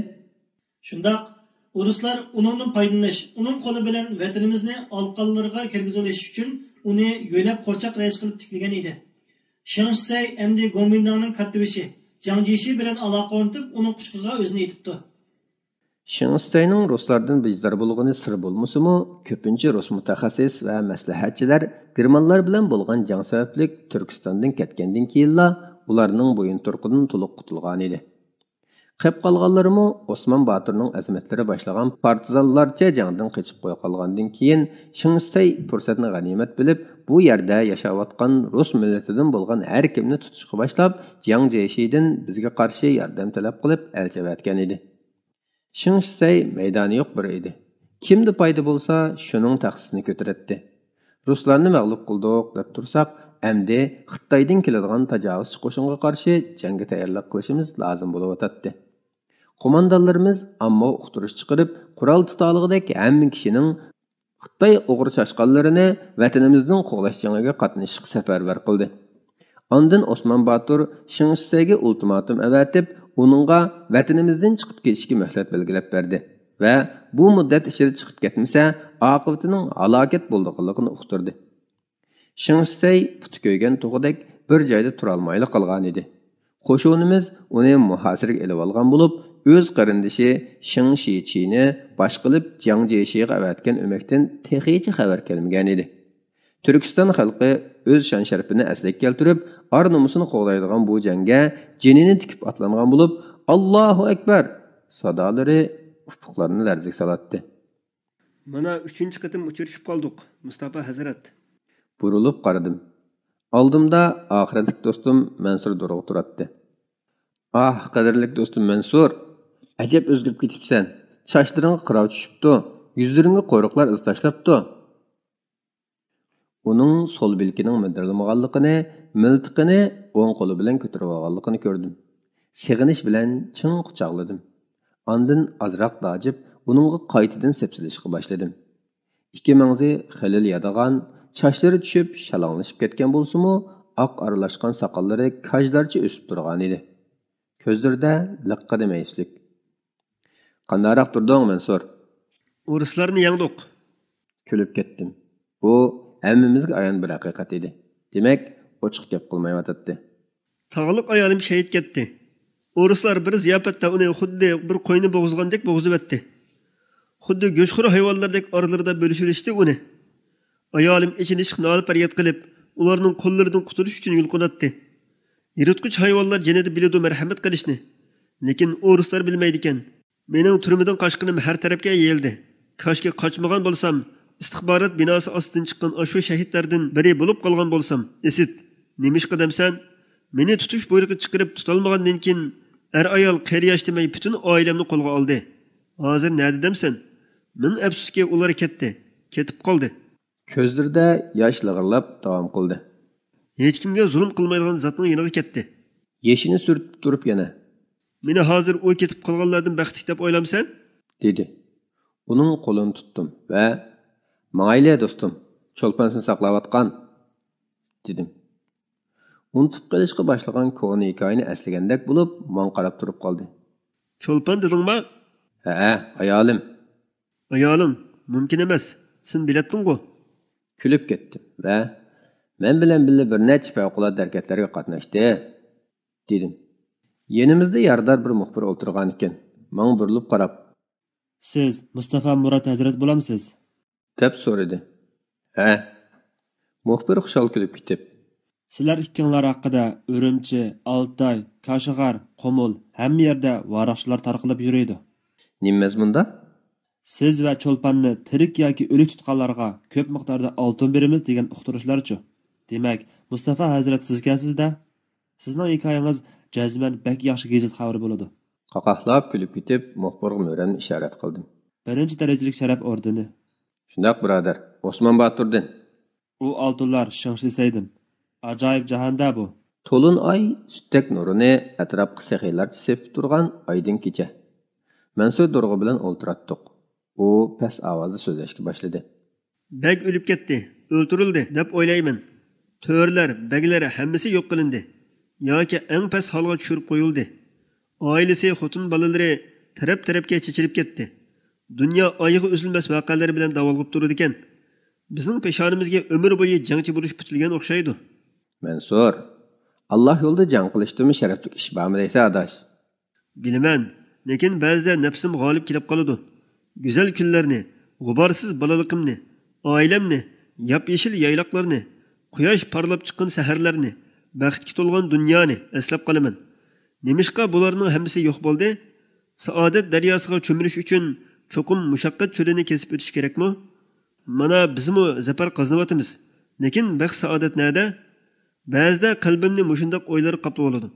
شۇنداق. ئورۇسلار ئۇنىڭدىن پايدىلىنىش، ئۇنىڭ قولى بىلەن ۋەتىنىمىزنى ئالىقانلىرىغا كىرگۈزۈۋېلىش ئۈچۈن ئۇنى يۆلەپ قورچاق رەئىس قىلىپ تىكلىگەن ئىدى. شېڭ شىسەي ئەمدى گومىنداڭنىڭ كاتتىبېشى جاڭ جيېشى بىلەن ئالاقە ئورنىتىپ، ئۇنىڭ قۇچىقىغا ئۆزىنى ئېتىپتۇ. شېڭ شىسەينىڭ رۇسلاردىن بىزار بولغىنى سىر بولمىسىمۇ، كۆپىنچە رۇس مۇتەخەسسىس ۋە مەسلىھەتچىلەر گېرمانلار بىلەن بولغان جەڭ سەۋەبلىك تۈركىستاندىن كەتكەندىن كېيىنلا ئۇلارنىڭ بويۇنتۇرۇقىدىن تولۇق قۇتۇلغانىدى. قېپ قالغانلىرىمۇ ئوسمان باتۇرنىڭ ئەزىمەتلىرى باشلىغان پارتىزانلارچە جەڭدىن قېچىپ قويۇپ قالغاندىن كېيىن، شېڭ شىسەي پۇرسەتنى غەنىيمەت بىلىپ، بۇ يەردە ياشاۋاتقان رۇس مىللىتىدىن بولغان ھەر كىمنى تۇتۇشقا باشلاپ، جياڭ جيېشىدىن بىزگە قارشى ياردەم تەلەپ قىلىپ ئەلچى ئەۋەتكەن ئىدى. شېڭ شىسەي مەيدانى يوق بىر ئىدى. كىمدە پايدا بولسا، شۇنىڭ تەخسىسىنى كۆتۈرەتتى. رۇسلارنى مەغلۇپ قىلدۇق دەپ تۇرساق، ئەمدى خىتايدىن كېلىدىغان تاجاۋۇزچى قوشۇنغا قارشى جەڭگە تەييارلىق قىلىشىمىز لازىم بولۇۋاتاتتى. قوماندانلىرىمىز ئامما ئۇقتۇرۇش چىقىرىپ، قورال تۇتالىغۇدەك ھەممە كىشىنىڭ خىتاي ئوغرى چاشقانلىرىنى ۋەتىنىمىزنىڭ قوغلاش جېڭىگە قاتنىشىشقا سەپەرۋەر قىلدى. ئاندىن ئوسمان باتۇر شېڭ شىسەيگە ئۇلتىماتوم ئەۋەتىپ، ئۇنىڭغا ۋەتىنىمىزدىن چىقىپ كېتىشكە مۆھلەت بەلگىلەپ بەردى ۋە بۇ مۇددەت ئىچىدە چىقىپ كەتمىسە، ئاقىۋىتىنىڭ ھالاكەت بولىدىغانلىقىنى ئۇقتۇردى. شېڭ شىسەي پۇتى كۆيگەن توخۇدەك بىر جايدا تۇرالمايلا قالغانىدى. قوشۇنىمىز ئۇنى مۇھاسىرىگە ئېلىۋالغان بولۇپ، ئۆز قېرىندىشى شېڭ شىچىنى باش قىلىپ جياڭ جيېشىغا ئەۋەتكەن ئۆمەكتىن تېخىچە خەۋەر كەلمىگەنىدى. تۈركىستان خەلقى ئۆز شان-شەرىپىنى ئەسلىگە كەلتۈرۈپ، ئار-نومۇسىنى قوغدايدىغان بۇ جەڭگە جېنىنى تىكىپ ئاتلانغان بولۇپ، «ئاللاھۇ ئەكبەر!» سادالىرى ئۇپۇقلارنى لەرزىگە سالاتتى. مانا، ئۈچىنچى قېتىم ئۇچرىشىپ قالدۇق، مۇستاپا ھەزرەت. بۇرۇلۇپ قارىدىم. ئالدىمدا ئاخىرەتلىك دوستۇم مەنسۇر دورغا تۇراتتى. «ئاھ، قەدىرلىك دوستۇم مەنسۇر! ئەجەب ئۆزگىرىپ كېتىپسەن. چاچلىرىڭغا قىراۋ چۈشۈپتۇ، يۈزلىرىڭگە قورۇقلار ئىز تاشلاپتۇ.» ئۇنىڭ سول بىلىكىنىڭ مىدىرلىمىغانلىقىنى، مىلتىقىنى ئوڭ قولى بىلەن كۆتۈرۈۋالغانلىقىنى كۆردۈم. سېغىنىش بىلەن چىڭ قۇچاقلىدىم. ئاندىن ئازراق داجىپ، ئۇنىڭغا قايتىدىن سەپسېلىشقا باشلىدىم. ئىككى مەڭزى خېلىلا يادىغان، چاچلىرى چۈشۈپ، شالاڭلىشىپ كەتكەن بولسىمۇ، ئاق ئارىلاشقان ساقاللىرى كاجلارچە ئۆسۈپ تۇرغانىدى. كۆزلىرىدە لىققىدە مەيۈسلۈك. «قانداقراق تۇردۇڭ، مەنسۇر؟» «ئورۇسلارنى يەڭدۇق.» كۈلۈپ كەتتىم. بۇ ھەممىمىزگە ئايان بىر ھەقىقەت ئىدى. دېمەك، ئوچۇق گەپ قىلمايۋاتاتتى. تاغلىق ئايالىم شېھىت كەتتى. ئورۇسلار بىر زىياپەتتە ئۇنى خۇددى بىر قوينى بوغۇزلىغاندەك بوغۇزلىۋەتتى. خۇددى گۆشخور ھايۋانلاردەك ئارىلىرىدا بۆلۈشۈۋېلىشتى ئۇنى. ئايالىم ئېچىنىشلىق نالە-پەرياد قىلىپ، ئۇلارنىڭ قوللىرىدىن قۇتۇلۇش ئۈچۈن يۇلقۇناتتى. يىرتقۇچ ھايۋانلار جېنىدا بىلىدۇ مەرھەمەت قىلىشنى. لېكىن ئورۇسلار بىلمەيدىكەن. مېنىڭ تۈرمىدىن قاچقىنىم ھەر تەرەپكە يېيىلدى. كاشكى قاچمىغان بولسام، ئىستىخبارات بىناسى ئاستىدىن چىققان ئاشۇ شەھىتلەردىن بىرى بولۇپ قالغان بولسام. ئىسىت، نېمىشقا دەمسەن؟ مېنى تۇتۇش بۇيرۇقى چىقىرىپ تۇتالمىغاندىن كېيىن، ئەر-ئايال، قېرى-ياش دېمەي پۈتۈن ئائىلەمنى قولغا ئالدى. ھازىر نەدە دەمسەن؟ مىڭ ئەپسۇسكى، ئۇلار كەتتى، كېتىپ قالدى. كۆزلىرىدە ياش لىغىرلاپ داۋام قىلدى. ھېچكىمگە زۇلۇم قىلمايدىغان زاتنىڭ يېنىغا كەتتى. يېشىنى سۈرتۈپ تۇرۇپ يەنە، مېنى ھازىر ئۇ كېتىپ قالغانلاردىن بەختلىك دەپ ئويلامسەن؟ دېدى. ئۇنىڭ قولىنى تۇتتۇم ۋە، ماڭايلى، دوستۇم، چولپان سېنى ساقلاۋاتقان، دېدىم. ئۇنتۇپ قېلىشقا باشلىغان كونا ھېكايىنى ئەسلىگەندەك بولۇپ، ماڭا قاراپ تۇرۇپ قالدى. چولپان دېدىڭما؟ ھەئە، ئايالىم. ئايالىڭ؟ مۇمكىن ئەمەس. سېنى بىلەتتىڭغۇ؟ كۈلۈپ كەتتىم ۋە، مەن بىلەن بىللە بىر نەچچە پەۋقۇلئاددە ھەرىكەتلەرگە قاتناشتى، دېدىم. يېنىمىزدا يارىدار بىر مۇخبىر ئولتۇرغانىكەن. ماڭا بۇرۇلۇپ قاراپ، سىز مۇستافا مۇرات ھەزرەت بولامسىز؟ دەپ سورىدى. ھە. مۇخبىر خۇشال كۈلۈپ كېتىپ، سىلەر ئىككىڭلار ھەققىدە ئۈرۈمچى، ئالتاي، كاشغەر، قۇمۇل، ھەممە يەردە ۋاراقچىلار تارقىلىپ يۈرىدۇ. نېمە مەزمۇندا؟ سىز ۋە چولپاننى تىرىك ياكى ئۆلۈك تۇتقانلارغا كۆپ مىقداردا ئالتۇن بېرىمىز دېگەن ئۇقتۇرۇشلارچۇ؟ دېمەك، مۇستافا ھەزرەت سىزكەنسىز-دە؟ سىزنىڭ ھېكايىڭىز جەزمەن بەك ياخشى گېزىت خەۋىرى بولىدۇ. قاقاقلاپ كۈلۈپ كېتىپ، مۇخبىرغا مۈرەمنى ئىشارەت قىلدىم. بىرىنچى دەرىجىلىك شەرەپ ئوردېنى. شۇنداق، بۇرادەر. ئوسمان باتۇردىن. ئۇ ئالتۇنلار شېڭ شىسەيدىن. ئاجايىپ جاھان-دە بۇ. تولۇن ئاي سۈتتەك نۇرىنى ئەتراپقا سېخىيلارچە سېپىپ تۇرغان ئايدىڭ كېچە. مەنسۇر دورغا بىلەن ئولتۇراتتۇق. ئۇ پەس ئاۋازدا سۆزلەشكە باشلىدى. بەگ ئۆلۈپ كەتتى، ئۆلتۈرۈلدى دەپ ئويلايمەن. تۆرىلەر، بەگلەر ھەممىسى يوق قىلىندى ياكى ئەڭ پەس ھالغا چۈشۈرۈپ قويۇلدى. ئائىلىسى، خوتۇن بالىلىرى تەرەپ-تەرەپكە چېچىلىپ كەتتى. دۇنيا ئايىغى ئۈزۈلمەس ۋەقەلەر بىلەن داۋالغىپ تۇرىدىكەن. بىزنىڭ پېشانىمىزگە ئۆمۈر بويى جەڭچى بولۇش پۈتۈلگەن ئوخشايدۇ. مەنسۇر، ئاللا يولىدا جەڭ قىلىشتىنمۇ شەرەپلىك ئىش بارمۇ دەيسەن، ئاداش؟ بىلىمەن، لېكىن بەزىدە نەپسىم غالىب كېلىپ قالىدۇ. گۈزەل كۈنلەرنى، غۇبارسىز بالىلىقىمنى، ئائىلەمنى، ياپيېشىل يايلاقلارنى، قۇياش پارلاپ چىققان سەھەرلەرنى، بەختكە تولغان دۇنيانى ئەسلەپ قالىمەن. نېمىشقا بۇلارنىڭ ھەممىسى يوق بولدى؟ سائادەت دەرياسىغا چۆمۈلۈش ئۈچۈن چوقۇم مۇشەققەت چۆلىنى كېسىپ ئۆتۈش كېرەكمۇ؟ مانا، بىزمۇ زەپەر قازىنىۋاتىمىز. لېكىن بەخت-سائادەت نەدە؟ بەزىدە قەلبىمنى مۇشۇنداق ئويلار قاپلىۋالىدۇ.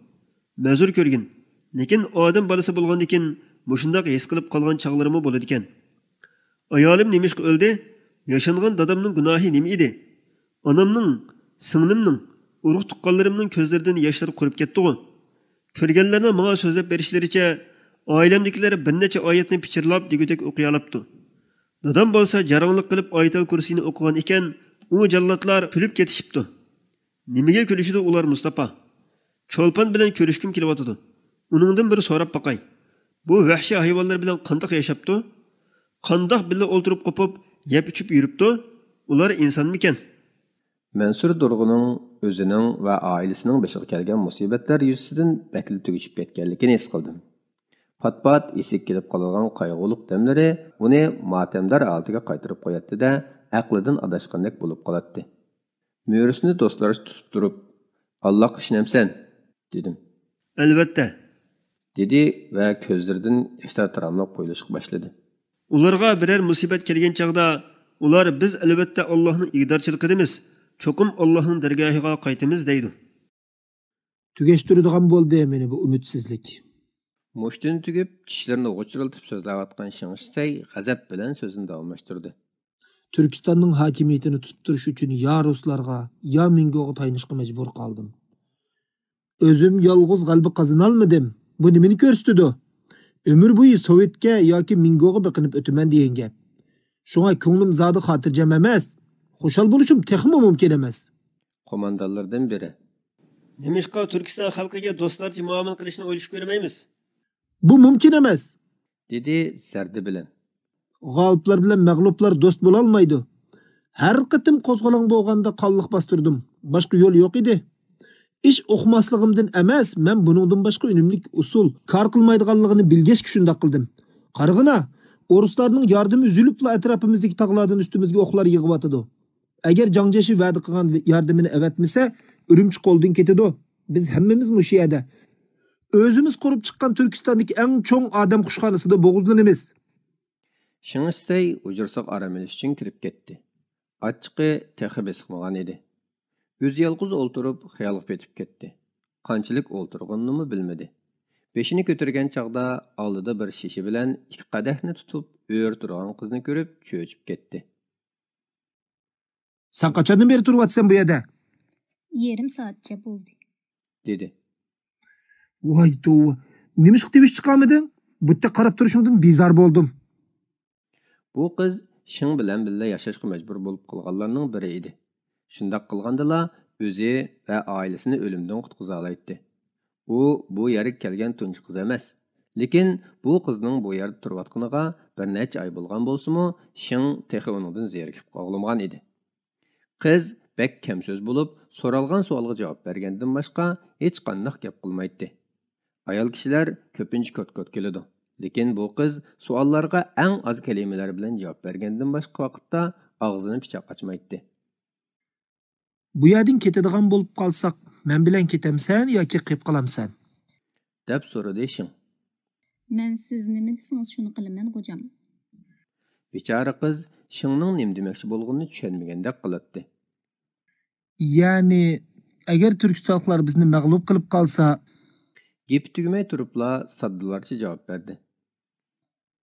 مەزۇر كۆرگىن. لېكىن ئادەم بالىسى بولغاندىكىن مۇشۇنداق ھېس قىلىپ قالغان چاغلىرىممۇ بولىدىكەن. ئايالىم نېمىشقا ئۆلدى؟ ياشانغان دادامنىڭ گۇناھى نېمە ئىدى؟ ئانامنىڭ، سىڭلىمنىڭ، ئۇرۇق-تۇغقانلىرىمنىڭ كۆزلىرىدىن ياشلار قۇرۇپ كەتتىغۇ. كۆرگەنلەرنىڭ ماڭا سۆزلەپ بېرىشلىرىچە، ئائىلەمدىكىلەر بىر نەچچە ئايەتنى پىچىرلاپ دېگۈدەك ئوقۇيالاپتۇ. دادام بولسا جاراڭلىق قىلىپ ئايەتەل كۇرسىينى ئوقۇغان ئىكەن، ئۇ جاللاتلار كۈلۈپ كېتىشىپتۇ. نېمىگە كۈلۈشىدۇ ئۇلار، مۇستاپا؟ چولپان بىلەن كۆرۈشكۈم كېلىۋاتىدۇ. ئۇنىڭدىن بىر سوراپ باقاي. بۇ ۋەھشىي ھايۋانلار بىلەن قانداق ياشاپتۇ؟ قانداق بىللە ئولتۇرۇپ قوپۇپ، يەپ ئىچىپ يۈرۈپتۇ؟ ئۇلار ئىنسانمىكەن؟ مەنسۇر دورغىنىڭ ئۆزىنىڭ ۋە ئائىلىسىنىڭ بېشىغا كەلگەن مۇسىبەتلەر يۈزىسىدىن بەكلا تۈگىشىپ كەتكەنلىكىنى ھېس قىلدىم. پات-پات ئېسىگە كېلىپ قالىدىغان قايغۇلۇق دەملىرى ئۇنى ماتەمدار ھالىتىگە قايتۇرۇپ قوياتتى-دە، ئەقلىدىن ئاداشقاندەك بولۇپ قالاتتى. مۈرىسىنى دوستلارچە تۇتۇپ تۇرۇپ، «ئاللاغا ئىشىنەمسەن؟» دېدىم. «ئەلۋەتتە.» دېدى ۋە كۆزلىرىدىن ياشلار تاراملاپ قۇيۇلۇشقا باشلىدى. «ئۇلارغا بىرەر مۇسىبەت كەلگەن چاغدا، ئۇلار، بىز ئەلۋەتتە ئاللاھنىڭ ئىگىدارچىلىقىدىمىز، چوقۇم ئاللاھنىڭ دەرگاھىغا قايتىمىز دەيدۇ.» تۈگەشتۈرىدىغان بولدى مېنى بۇ ئۈمىدسىزلىك. مۇشتىنى تۈگۈپ، چىشلىرىنى غۇچۇرلىتىپ سۆزلەۋاتقان شېڭ شىسەي غەزەپ بىلەن سۆزىنى داۋاملاشتۇردى. تۈركىستاننىڭ ھاكىمىيىتىنى تۇتۇپ تۇرۇش ئۈچۈن يا رۇسلارغا، يا مىڭگوغا تايىنىشقا مەجبۇر قالدىم. ئۆزۈم يالغۇز غەلىبە قازىنالمىدىم. بۇ نېمىنى كۆرسىتىدۇ؟ ئۆمۈر بويى سوۋېتكە ياكى مىڭگوغا بېقىنىپ ئۆتىمەن دېگەن گەپ. شۇڭا كۆڭلۈم زادى خاتىرجەم ئەمەس. خۇشال بولۇشۇم تېخىمۇ مۇمكىن ئەمەس. قوماندانلىرىدىن بىرى. نېمىشقا تۈركىستان خەلقىگە دوستلارچە مۇئامىلە قىلىشنى ئويلىشىپ كۆرمەيمىز؟ بۇ مۇمكىن ئەمەس. دېدى زەردە بىلەن. غالىپلار بىلەن مەغلۇپلار دوست بولالمايدۇ. ھەر قېتىم قوزغىلاڭ بولغاندا قانلىق باستۇردۇم. باشقا يول يوق ئىدى. ئىش ئۇقماسلىقىمدىن ئەمەس، مەن بۇنىڭدىن باشقا ئۈنۈملۈك ئۇسۇل، كار قىلمايدىغانلىقىنى بىلگەچكە شۇنداق قىلدىم. قارىغىنا، ئورۇسلارنىڭ ياردىمى ئۈزۈلۈپلا ئەتراپىمىزدىكى تاغلاردىن ئۈستىمىزگە ئوقلار يېغىۋاتىدۇ. ئەگەر جاڭ جيېشى ۋەدە قىلغان ياردىمىنى ئەۋەتمىسە، ئۈرۈمچى قولدىن كېتىدۇ. بىز ھەممىمىز مۇشۇ يەردە. ئۆزىمىز قۇرۇپ چىققان تۈركىستاندىكى ئەڭ چوڭ ئادەم قۇشخانىسىدا بوغۇزلىنىمىز. شېڭ شىسەي ھۇجرىسىغا ئارام ئېلىش ئۈچۈن كىرىپ كەتتى. ئاچچىقى تېخى بېسىقمىغان ئىدى. ئۆزى يالغۇز ئولتۇرۇپ خىيالغا پېتىپ كەتتى. قانچىلىك ئولتۇرغىنىنىمۇ بىلمىدى. بېشىنى كۆتۈرگەن چاغدا ئالدىدا بىر شېشە بىلەن ئىككى قەدەھنى تۇتۇپ ئۆرە تۇرغان قىزنى كۆرۈپ چۆچۈپ كەتتى. سەن قاچاندىن بېرى تۇرۇۋاتىسەن بۇ يەردە؟ يېرىم سائەتچە بولدى. دېدى. ۋاي توۋا، نېمىشقا تىۋىش چىقارمىدىڭ؟ بۇ يەردە قاراپ تۇرۇشۇڭدىن بىزار بولدۇم. بۇ قىز شېڭ بىلەن بىللە ياشاشقا مەجبۇر بولۇپ قالغانلارنىڭ بىرى ئىدى. شۇنداق قىلغاندىلا ئۆزى ۋە ئائىلىسىنى ئۆلۈمدىن قۇتقۇزالايتتى. ئۇ بۇ يەرگە كەلگەن تۇنجى قىز ئەمەس. لېكىن بۇ قىزنىڭ بۇ يەردە تۇرۇۋاتقىنىغا بىر نەچچە ئاي بولغان بولسىمۇ، شېڭ تېخى ئۇنىڭدىن زېرىكىپ قالغىلىمىغان ئىدى. قىز بەك كەم سۆز بولۇپ، سورالغان سوئالغا جاۋاب بەرگەندىن باشقا ھېچقانداق گەپ قىلمايتتى. ئايال كىشىلەر كۆپىنچە كوت-كوت كېلىدۇ. لېكىن بۇ قىز سوئاللارغا ئەڭ ئاز كەلىمىلەر بىلەن جاۋاب بەرگەندىن باشقا ۋاقىتتا ئاغزىنى پىچاق ئاچمايتتى. بۇ يەردىن كېتىدىغان بولۇپ قالساق، مەن بىلەن كېتەمسەن ياكى قېلىپ قالامسەن؟ دەپ سورىدى شېڭ. مەن سىز نېمە دېسىڭىز شۇنى قىلىمەن، غوجام. بىچارە قىز شېڭنىڭ نېمە دېمەكچى بولغىنىنى چۈشەنمىگەندەك قىلاتتى. يەنى، ئەگەر تۈركىستانلىقلار بىزنى مەغلۇپ قىلىپ قالسا. گېپى تۈگىمەي تۇرۇپلا ساددىلارچە جاۋاب بەردى.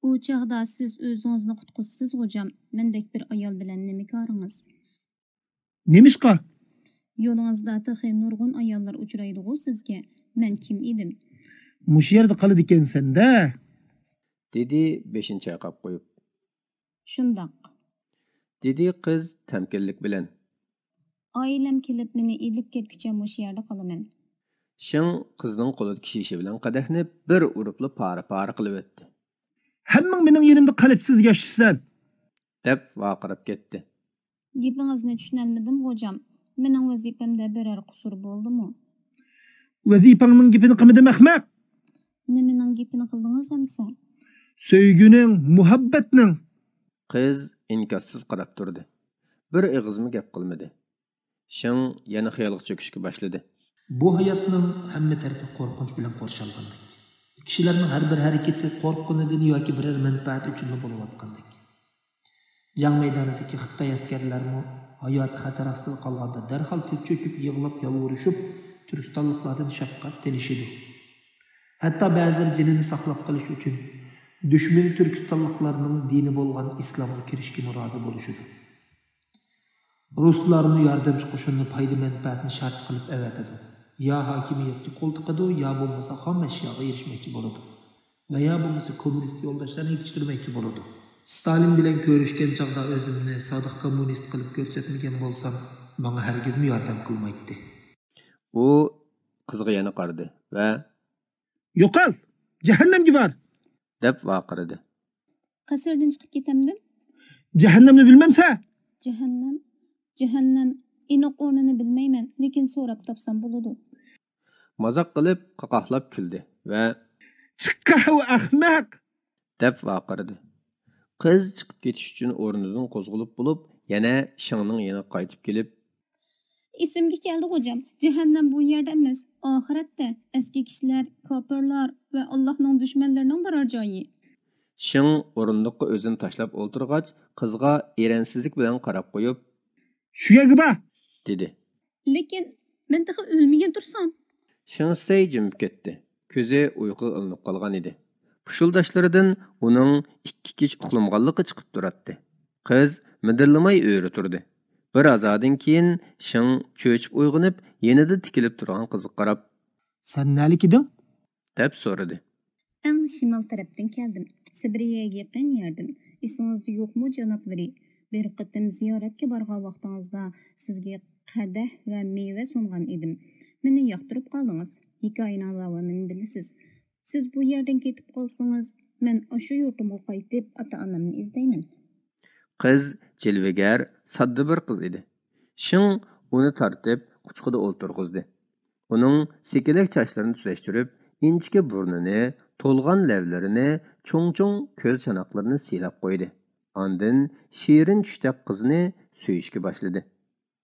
ئۇ چاغدا سىز ئۆزىڭىزنى قۇتقۇزىسىز، غوجام. مەندەك بىر ئايال بىلەن نېمە كارىڭىز؟ نېمىشقا؟ يولىڭىزدا تېخى نۇرغۇن ئاياللار ئۇچرايدىغۇ سىزگە. مەن كىم ئىدىم؟ مۇشۇ يەردە قالىدىكەنسەن-دە. دېدى بېشىنى چايقاپ قويۇپ. شۇنداق. دېدى قىز تەمكىنلىك بىلەن. ئائىلەم كېلىپ مېنى ئېلىپ كەتكۈچە مۇشۇ يەردە قالىمەن. شېڭ قىزنىڭ قولىدىكى شېشە بىلەن قەدەھنى بىر ئۇرۇپلا پارە-پارە قىلىۋەتتى. ھەممىڭ مېنىڭ يېنىمدا قەلبسىز ياشىسەن! دەپ ۋارقىراپ كەتتى. گېپىڭىزنى چۈشىنەلمىدىم، غوجام. مېنىڭ ۋەزىپەمدە بىرەر قۇسۇر بولدىمۇ؟ ۋەزىپەڭنىڭ گېپىنى قىلمىدىم، ئەخمەق! نېمىنىڭ گېپىنى قىلدىڭىز ئەمىسە؟ سۆيگۈنىڭ، مۇھەببەتنىڭ! قىز ئىنكاسسىز قاراپ تۇردى. بىر ئېغىزمۇ گەپ قىلمىدى. شېڭ يەنە خىيالغا چۆكۈشكە باشلىدى. بۇ ھاياتنىڭ ھەممە تەرىپى قورقۇنچ بىلەن قورشالغاندەك. كىشىلەرنىڭ ھەر بىر ھەرىكىتى قورققىنىدىن ياكى بىرەر مەنپەئەت ئۈچۈنلا بولۇۋاتقاندەك. جەڭ مەيدانىدىكى خىتاي ئەسكەرلەرمۇ ھاياتى خەتەر ئاستىدا قالغاندا دەرھال تىز چۆكۈپ يىغلاپ يالۋۇرۇشۇپ، تۈركىستانلىقلاردىن شەپقەت تىلىشىدۇ. ھەتتا بەزىلىرى جېنىنى ساقلاپ قېلىش ئۈچۈن دۈشمىنى تۈركىستانلىقلارنىڭ دىنى بولغان ئىسلامغا كىرىشكىمۇ رازى بولۇشىدۇ. رۇسلارمۇ ياردەمچى قوشۇننى پايدا-مەنپەئەتنى شەرت قىلىپ ئەۋەتىدۇ. يا ھاكىمىيەتكە قول تىقىدۇ، يا بولمىسا خام ئەشياغا ئېرىشمەكچى بولىدۇ ۋە يا بولمىسا كوممۇنىست يولداشلارنى يېتىشتۈرمەكچى بولىدۇ. ستالىن بىلەن كۆرۈشكەن چاغدا ئۆزۈمنى سادىق كوممۇنىست قىلىپ كۆرسەتمىگەن بولسام، ماڭا ھەرگىزمۇ ياردەم قىلمايتتى. ئۇ قىزغا يەنە قارىدى ۋە يوقال! جەھەننەمگە بار! دەپ ۋارقىرىدى. قەسىردىن چىقىپ كېتەمدىم؟ جەھەننەمنى بىلمەمسە؟ جەھەننەم، جەھەننەم، ئېنىق ئورنىنى بىلمەيمەن، لېكىن سوراپ تاپسام بولىدۇ. مازاق قىلىپ قاقاھلاپ كۈلدى ۋە چىققاھۇ ئەخمەق! دەپ ۋارقىرىدى. قىز چىقىپ كېتىش ئۈچۈن ئورنىدىن قوزغىلىپ بولۇپ، يەنە شېڭنىڭ يېنىغا قايتىپ كېلىپ، ئېسىمگە كەلدى، غوجام. جەھەننەم بۇ يەردە ئەمەس، ئاخىرەتتە. ئەسكى كىشىلەر، كاپىرلار ۋە ئاللاھنىڭ دۈشمەنلىرىنىڭ بارار جايى. شېڭ ئورۇندۇققا ئۆزىنى تاشلاپ ئولتۇرغاچ، قىزغا ئېرەنسىزلىك بىلەن قاراپ قويۇپ، شۇ يەرگە بار! دېدى. لېكىن مەن تېخى ئۆلمىگەن تۇرسام. شېڭ شىسەي جىمىپ كەتتى. كۆزى ئۇيقۇغا ئىلىنىپ قالغان ئىدى. پۇشۇلداشلىرىدىن ئۇنىڭ ئىككى كېچە ئۇخلىمىغانلىقى چىقىپ تۇراتتى. قىز مىدىرلىماي ئۆرە تۇردى. بىر ھازادىن كېيىن شېڭ چۆچۈپ ئويغىنىپ، يېنىدا تىكىلىپ تۇرغان قىزغا قاراپ، سەن نەلىكىدىڭ؟ دەپ سورىدى. ئەڭ شىمال تەرەپتىن كەلدىم. سىبىرىيەگە يېقىن يەردىن. ئېسىڭىزدە يوقمۇ، جانابلىرى؟ بىر قېتىم زىيارەتكە بارغان ۋاقتىڭىزدا سىزگە قەدەھ ۋە مېۋە سۇنغان ئىدىم. مېنى ياقتۇرۇپ قالدىڭىز. ھېكايىنىڭ داۋامىنى بىلىسىز. سىز بۇ يەردىن كېتىپ قالسىڭىز، مەن ئاشۇ يۇرتۇمغا قايتىپ، ئاتا-ئانامنى ئىزدەيمەن. قىز جىلۋىگەر، ساددا بىر قىز ئىدى. شېڭ ئۇنى تارتىپ، قۇچىقىدا ئولتۇرغۇزدى. ئۇنىڭ سېكىلەك چاچلىرىنى تۈزەشتۈرۈپ، ئىنچىكە بۇرنىنى، تولغان لەۋلىرىنى، چوڭ-چوڭ كۆز چاناقلىرىنى سىيلاپ قويدى. ئاندىن شېرىن چۈشتەك قىزنى سۆيۈشكە باشلىدى.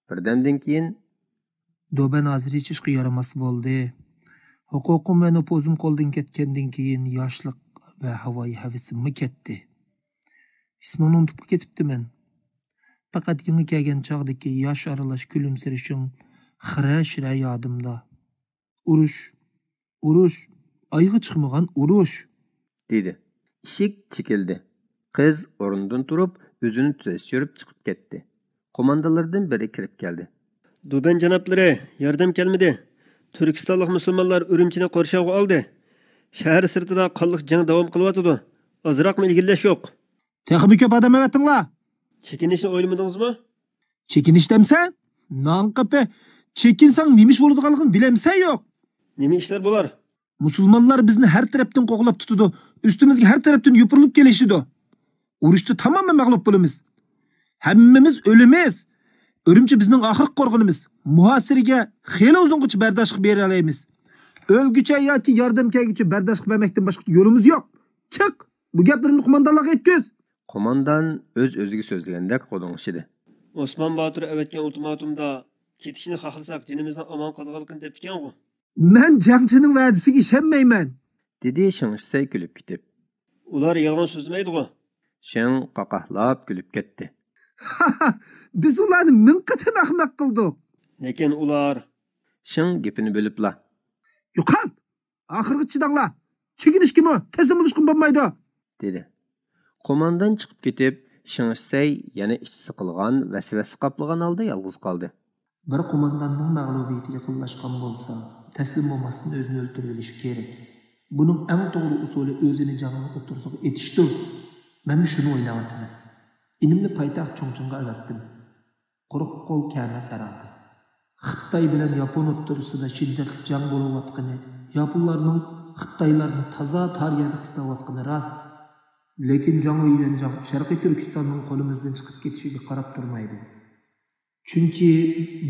بىردەمدىن كېيىن، دوبەن ھازىر ھېچ ئىشقا يارىماس بولدى. ھوقۇقۇم ۋە نوپۇزۇم قولدىن كەتكەندىن كېيىن، ياشلىق ۋە ھاۋايى ھەۋىسىممۇ كەتتى. ئىسمىڭنى ئۇنتۇپلا كېتىپتىمەن. پەقەت يېڭى كەلگەن چاغدىكى ياش ئارىلاش كۈلۈمسىرىشىڭ خىرە-شىرە يادىمدا. ئۇرۇش، ئۇرۇش، ئايىغى چىقمىغان ئۇرۇش! دېدى. ئىشىك چېكىلدى. قىز ئورنىدىن تۇرۇپ، ئۆزىنى تۈزەشتۈرۈپ چىقىپ كەتتى. قوماندانلاردىن بىرى كىرىپ كەلدى. دۇبەن جانابلىرى، ياردەم كەلمىدى. تۈركىستانلىق مۇسۇلمانلار ئۈرۈمچىنى قورشاۋغا ئالدى. شەھەر سىرتىدا قانلىق جەڭ داۋام قىلىۋاتىدۇ. ئازراقمۇ ئىلگىرىلەش يوق. تېخىمۇ كۆپ ئادەم ئەۋەتىڭلار! چېكىنىشنى ئويلىمىدىڭىزمۇ؟ چېكىنىش دەمسەن؟ نانقېپى! چېكىنسەڭ نېمە ئىش بولىدىغانلىقىنى بىلەمسەن يوق؟ نېمە ئىشلار بۇلار؟ مۇسۇلمانلار بىزنى ھەر تەرەپتىن قوغلاپ تۇتىدۇ، ئۈستىمىزگە ھەر تەرەپتىن يوپۇرۇلۇپ كېلىشىدۇ. ئۇرۇشتا تامامەن مەغلۇپ بولىمىز. ھەممىمىز ئۆلىمىز. ئۈرۈمچى بىزنىڭ ئاخىرقى قورغىنىمىز. مۇھاسىرىگە خېلى ئۇزۇنغىچە بەرداشلىق بېرەلەيمىز. ئۆلگۈچە ياكى ياردەم كەلگۈچە بەرداشلىق بەرمەكتىن باشقا يولىمىز يوق. چىق! بۇ گەپلىرىمنى قوماندانلارغا يەتكۈز! قوماندان ئۆز-ئۆزىگە سۆزلىگەندەك غودۇڭشىدى. ئوسمان باتۇر ئەۋەتكەن ئۇلتىماتۇمدا، كېتىشنى خالىساق جېنىمىزنىڭ ئامان قالىدىغانلىقىنى دەپتىكەنغۇ؟ مەن جەڭچىنىڭ ۋەدىسىگە ئىشەنمەيمەن! دېدى شېڭ شىسەي كۈلۈپ كېتىپ. ئۇلار يالغان سۆزلىمەيدىغۇ؟ شېڭ قاقاھلاپ كۈلۈپ كەتتى. بىز ئۇلارنى مىڭ قېتىم ئەخمەق قىلدۇق. لېكىن ئۇلار. شېڭ گېپىنى بۆلۈپلا. يوقال! ئاخىرغىچە چىداڭلار! چېكىنىشكىمۇ، تەسلىم بولۇشقىمۇ بولمايدۇ! دېدى. قوماندان چىقىپ كېتىپ، شېڭ شىسەي يەنە ئىچى سىقىلغان، ۋەسۋەسە قاپلىغان ھالدا يالغۇز قالدى. بىر قومانداننىڭ مەغلۇبىيىتى يېقىنلاشقان بولسا، تەسلىم بولماستىن ئۆزىنى ئۆلتۈرۈۋېلىشى كېرەك. بۇنىڭ ئەڭ توغرا ئۇسۇلى ئۆزىنى جەڭنىڭ ئوتتۇرىسىغا ئېتىشتۇر. مەنمۇ شۇنى ئويلاۋاتىمەن. ئىنىمنى پايتەخت چۇڭچىڭغا ئەۋەتتىم. قۇرۇق قول كەلمەس ھەرھالدا. خىتاي بىلەن ياپون ئوتتۇرىسىدا شىددەتلىك جەڭ بولۇۋاتقىنى، ياپونلارنىڭ خىتايلارنى تازا تار يەردە قىستاۋاتقىنى راست. لېكىن جاڭ ۋېيۋەنجاڭ شەرقىي تۈركىستاننىڭ قولىمىزدىن چىقىپ كېتىشىگە قاراپ تۇرمايدۇ. چۈنكى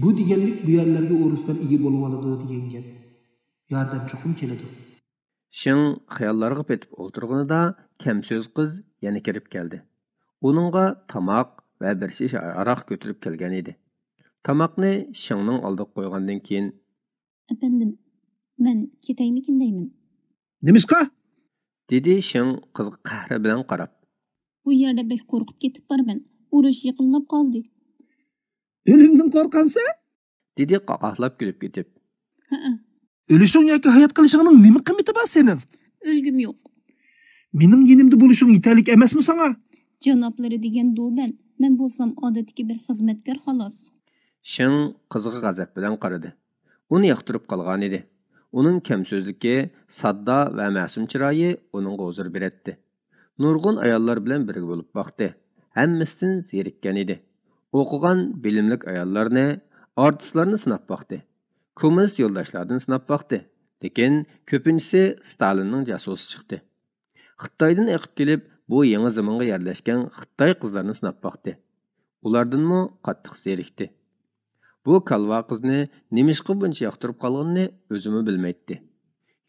بۇ دېگەنلىك بۇ يەرلەرگە ئورۇسلار ئىگە بولۇۋالىدۇ دېگەن گەپ. ياردەم چوقۇم كېلىدۇ. شېڭ خىياللارغا پېتىپ ئولتۇرغىنىدا كەمسۆز قىز يەنە كىرىپ كەلدى. ئۇنىڭغا تاماق ۋە بىر شىشە ھاراق كۆتۈرۈپ كەلگەن ئىدى. تاماقنى شېڭنىڭ ئالدىغا قويغاندىن كېيىن. ئەپەندىم، مەن كېتەيمىكىن دەيمەن. نېمىشقا؟ دېدى شېڭ قىزغا قەھرى بىلەن قاراپ. بۇ يەردە بەك قورقۇپ كېتىپ بارىمەن. ئۇرۇش يېقىنلاپ قالدى. ئۆلۈمدىن قورقامسەن؟ دېدى قاقاھلاپ كۈلۈپ كېتىپ. ھەئە. ئۆلۈشۈڭ ياكى ھايات قېلىشىڭنىڭ نېمە قىممىتى بار سېنىڭ؟ ئۆلگۈم يوق. مېنىڭ يېنىمدا بولۇشۇڭ يېتەرلىك ئەمەسمۇ ساڭا؟ جانابلىرى دېگەن دۇبەن، مەن بولسام ئادەتتىكى بىر خىزمەتكار خالاس. شېڭ قىزغا غەزەپ بىلەن قارىدى. ئۇنى ياقتۇرۇپ قالغانىدى. ئۇنىڭ كەمسۆزلۈكى، ساددا ۋە مەسۇم چىرايى ئۇنىڭغا ھۇزۇر بېرەتتى. نۇرغۇن ئاياللار بىلەن بىرگە بولۇپ باقتى. ھەممىسىدىن زېرىككەن ئىدى. ئوقۇغان، بىلىملىك ئاياللارنى، ئارتىسلارنى سىناپ باقتى. كوممۇنىست يولداشلاردىن سىناپ باقتى. لېكىن كۆپىنچىسى ستالىننىڭ جاسۇسى چىقتى. خىتايدىن ئېقىپ كېلىپ، بۇ يېڭى زېمىنغا يەرلەشكەن خىتاي قىزلىرىنى سىناپ باقتى. ئۇلاردىنمۇ قاتتىق زېرىكتى. بۇ كالۋا قىزنى نېمىشقا بۇنچە ياقتۇرۇپ قالغىنىنى ئۆزىمۇ بىلمەيتتى.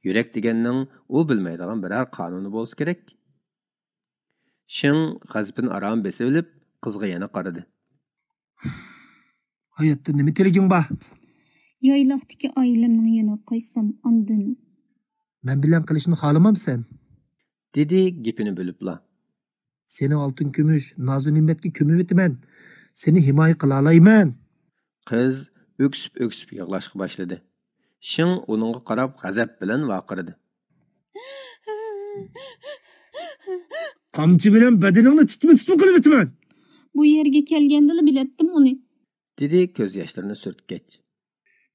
يۈرەك دېگەننىڭ ئۇ بىلمەيدىغان بىرەر قانۇنى بولسا كېرەك. شېڭ غەزىپىنى ئاران بېسىۋېلىپ، قىزغا يەنە قارىدى. ھاياتتا نېمە تىلىكىڭ بار؟ يايلاقتىكى ئائىلەمنىڭ يېنىغا قايتسام، ئاندىن. مەن بىلەن قېلىشنى خالىمامسەن؟ دېدى گېپىنى بۆلۈپلا. سېنى ئالتۇن كۈمۈش، نازۇ نېمەتكە كۆمۈۋېتىمەن. سېنى ھىمايە قىلالايمەن. قىز ئۆكسۈپ-ئۆكسۈپ يىغلاشقا باشلىدى. شېڭ ئۇنىڭغا قاراپ غەزەپ بىلەن ۋارقىرىدى. قامچى بىلەن بەدىنىڭنى تىتمە-تىتمە قىلىۋېتىمەن. بۇ يەرگە كەلگەندىلا بىلەتتىم ئۇنى. دېدى كۆز ياشلىرىنى سۈرتكەچ.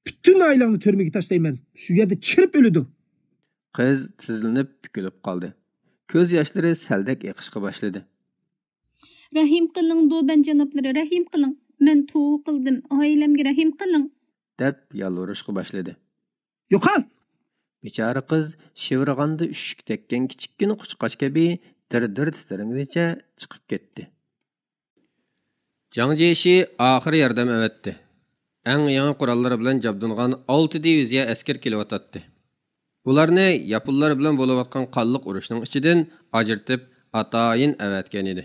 پۈتۈن ئائىلەڭنى تۈرمىگە تاشلايمەن. شۇ يەردە چىرىپ ئۆلىدۇ. قىز تىزلىنىپ پۈكۈلۈپ قالدى. كۆز ياشلىرى سەلدەك ئېقىشقا باشلىدى. رەھىم قىلىڭ، دوبەن جانابلىرى، رەھىم قىلىڭ. مەن توۋا قىلدىم، ئائىلەمگە رەھىم قىلىڭ. دەپ يالۋۇرۇشقا باشلىدى. يوقال! بىچارە قىز شىۋىرغاندا ئۈششۈككە تەگكەن كىچىككىنە قۇشقاچ كەبى دىر-دىر تىترىگىنىچە چىقىپ كەتتى. جاڭ جيېشى ئاخىر ياردەم ئەۋەتتى. ئەڭ يېڭى قوراللىرى بىلەن جابدۇنغان ئالتە دىۋىزىيە ئەسكەر كېلىۋاتاتتى. ئۇلارنى ياپونلار بىلەن بولۇۋاتقان قانلىق ئۇرۇشنىڭ ئىچىدىن ئاجرىتىپ، ئاتايىن ئەۋەتكەن ئىدى.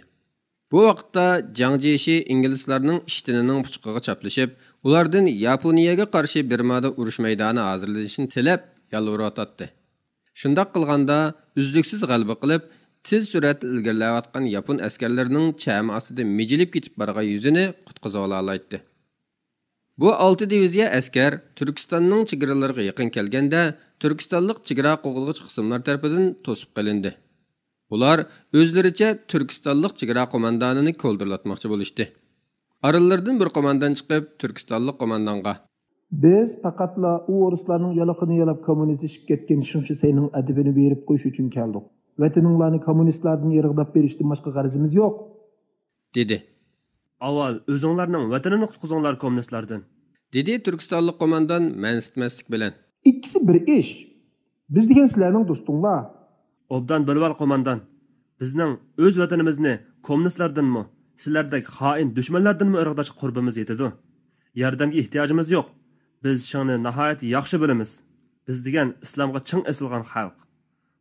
بۇ ۋاقىتتا جاڭ جيېشى ئىنگلىزلارنىڭ ئىشتىنىنىڭ پۇچىقىغا چاپلىشىپ، ئۇلاردىن ياپونىيەگە قارشى بىرمادا ئۇرۇش مەيدانى ھازىرلىنىشىنى تىلەپ يالۋۇرۇۋاتاتتى. شۇنداق قىلغاندا، ئۈزلۈكسىز غەلىبە قىلىپ، تېز سۈرئەتتە ئىلگىرىلەۋاتقان ياپون ئەسكەرلىرىنىڭ چەمى ئاستىدا مىجىلىپ كېتىپ بارغان يۈزىنى قۇتقۇزۇۋالالايتتى. بۇ ئالتە دىۋىزىيە ئەسكەر تۈركىستاننىڭ چېگرىلىرىغا يېقىن كەلگەندە، تۈركىستانلىق چېگرا قوغدىغۇچى قىسىملار تەرىپىدىن توسۇپ قېلىندى. ئۇلار ئۆزلىرىچە تۈركىستانلىق چېگرا قوماندانىنى كولدۇرلاتماقچى بولۇشتى. ئارىلىرىدىن بىر قوماندان چىقىپ، تۈركىستانلىق قوماندانغا، بىز پەقەتلا ئۇ ئورۇسلارنىڭ يالىقىنى يالاپ، كوممۇنىستلىشىپ كەتكەن شېڭ شىسەينىڭ ئەدىپىنى بېرىپ قويۇش ئۈچۈن كەلدۇق. ۋەتىنىڭلارنى كوممۇنىستلاردىن يىراقلاپ بېرىشتىن باشقا غەرىزىمىز يوق. دېدى. ئاۋۋال ئۆزۈڭلارنىڭ ۋەتىنىنى قۇتقۇزۇڭلار كوممۇنىستلاردىن. دېدى تۈركىستانلىق قوماندان مەنسىتمەسلىك بىلەن. ئىككىسى بىر ئىش. بىز دېگەن سىلەرنىڭ دوستۇڭلار. ئوبدان بىلىۋال قوماندان، بىزنىڭ ئۆز ۋەتىنىمىزنى كوممۇنىستلاردىنمۇ، سىلەردەك خائىن دۈشمەنلەردىنمۇ ئىرغىتىشقا قۇربىمىز يېتىدۇ. ياردەمگە ئېھتىياجىمىز يوق. بىز شېڭنى ناھايىتى ياخشى بىلىمىز. بىز دېگەن ئىسلامغا چىڭ ئېسىلغان خەلق.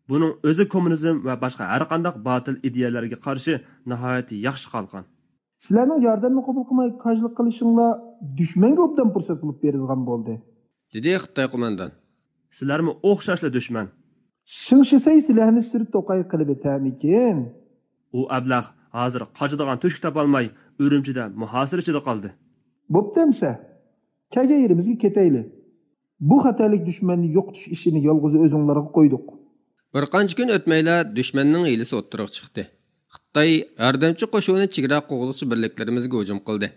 بۇنىڭ ئۆزى كوممۇنىزم ۋە باشقا ھەرقانداق باتىل ئىدىيەلەرگە قارشى ناھايىتى ياخشى قالقان. سىلەرنىڭ ياردەمنى قوبۇل قىلماي كاجلىق قىلىشىڭلار دۈشمەنگە ئوبدان پۇرسەت بولۇپ بېرىدىغان بولدى. دېدى خىتاي قوماندان. سىلەرمۇ ئوخشاشلا دۈشمەن. شېڭ شىسەي سىلەرنى سۈر توقاي قىلىۋېتەرمىكىن؟ ئۇ ئەبلەخ ھازىر قاچىدىغان تۆشۈك تاپالماي، ئۈرۈمچىدە مۇھاسىرە ئىچىدە قالدى. بوپتۇ ئەمسە. كەلگەن يېرىمىزگە كېتەيلى. بۇ خەتەرلىك دۈشمەننى يوقىتىش ئىشىنى يالغۇز ئۆزۈڭلارغا قويدۇق. بىر قانچە كۈن ئۆتمەيلا دۈشمەننىڭ ھىيلىسى ئوتتۇرىغا چىقتى. خىتاي ياردەمچى قوشۇنى چېگرا قوغدىغۇچى بىرلىكلىرىمىزگە ھۇجۇم قىلدى.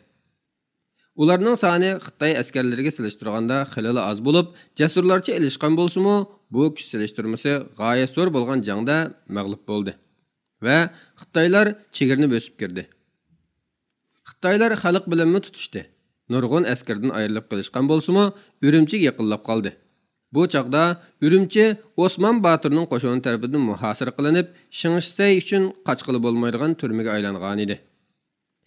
ئۇلارنىڭ سانى خىتاي ئەسكەرلىرىگە سېلىشتۇرغاندا خېلىلا ئاز بولۇپ، جەسۇرلارچە ئېلىشقان بولسىمۇ، بۇ كۈچ سېلىشتۇرمىسى غايەت زور بولغان جەڭدە مەغلۇپ بولدى ۋە خىتايلار چېگرىنى بۆسۈپ كىردى. خىتايلار خەلق بىلەنمۇ تۇتۇشتى. نۇرغۇن ئەسكىرىدىن ئايرىلىپ قېلىشقان بولسىمۇ، ئۈرۈمچىگە يېقىنلاپ قالدى. بۇ چاغدا ئۈرۈمچى ئوسمان باتۇرنىڭ قوشۇنى تەرىپىدىن مۇھاسىرە قىلىنىپ، شېڭ شىسەي ئۈچۈن قاچقىلى بولمايدىغان تۈرمىگە ئايلانغانىدى.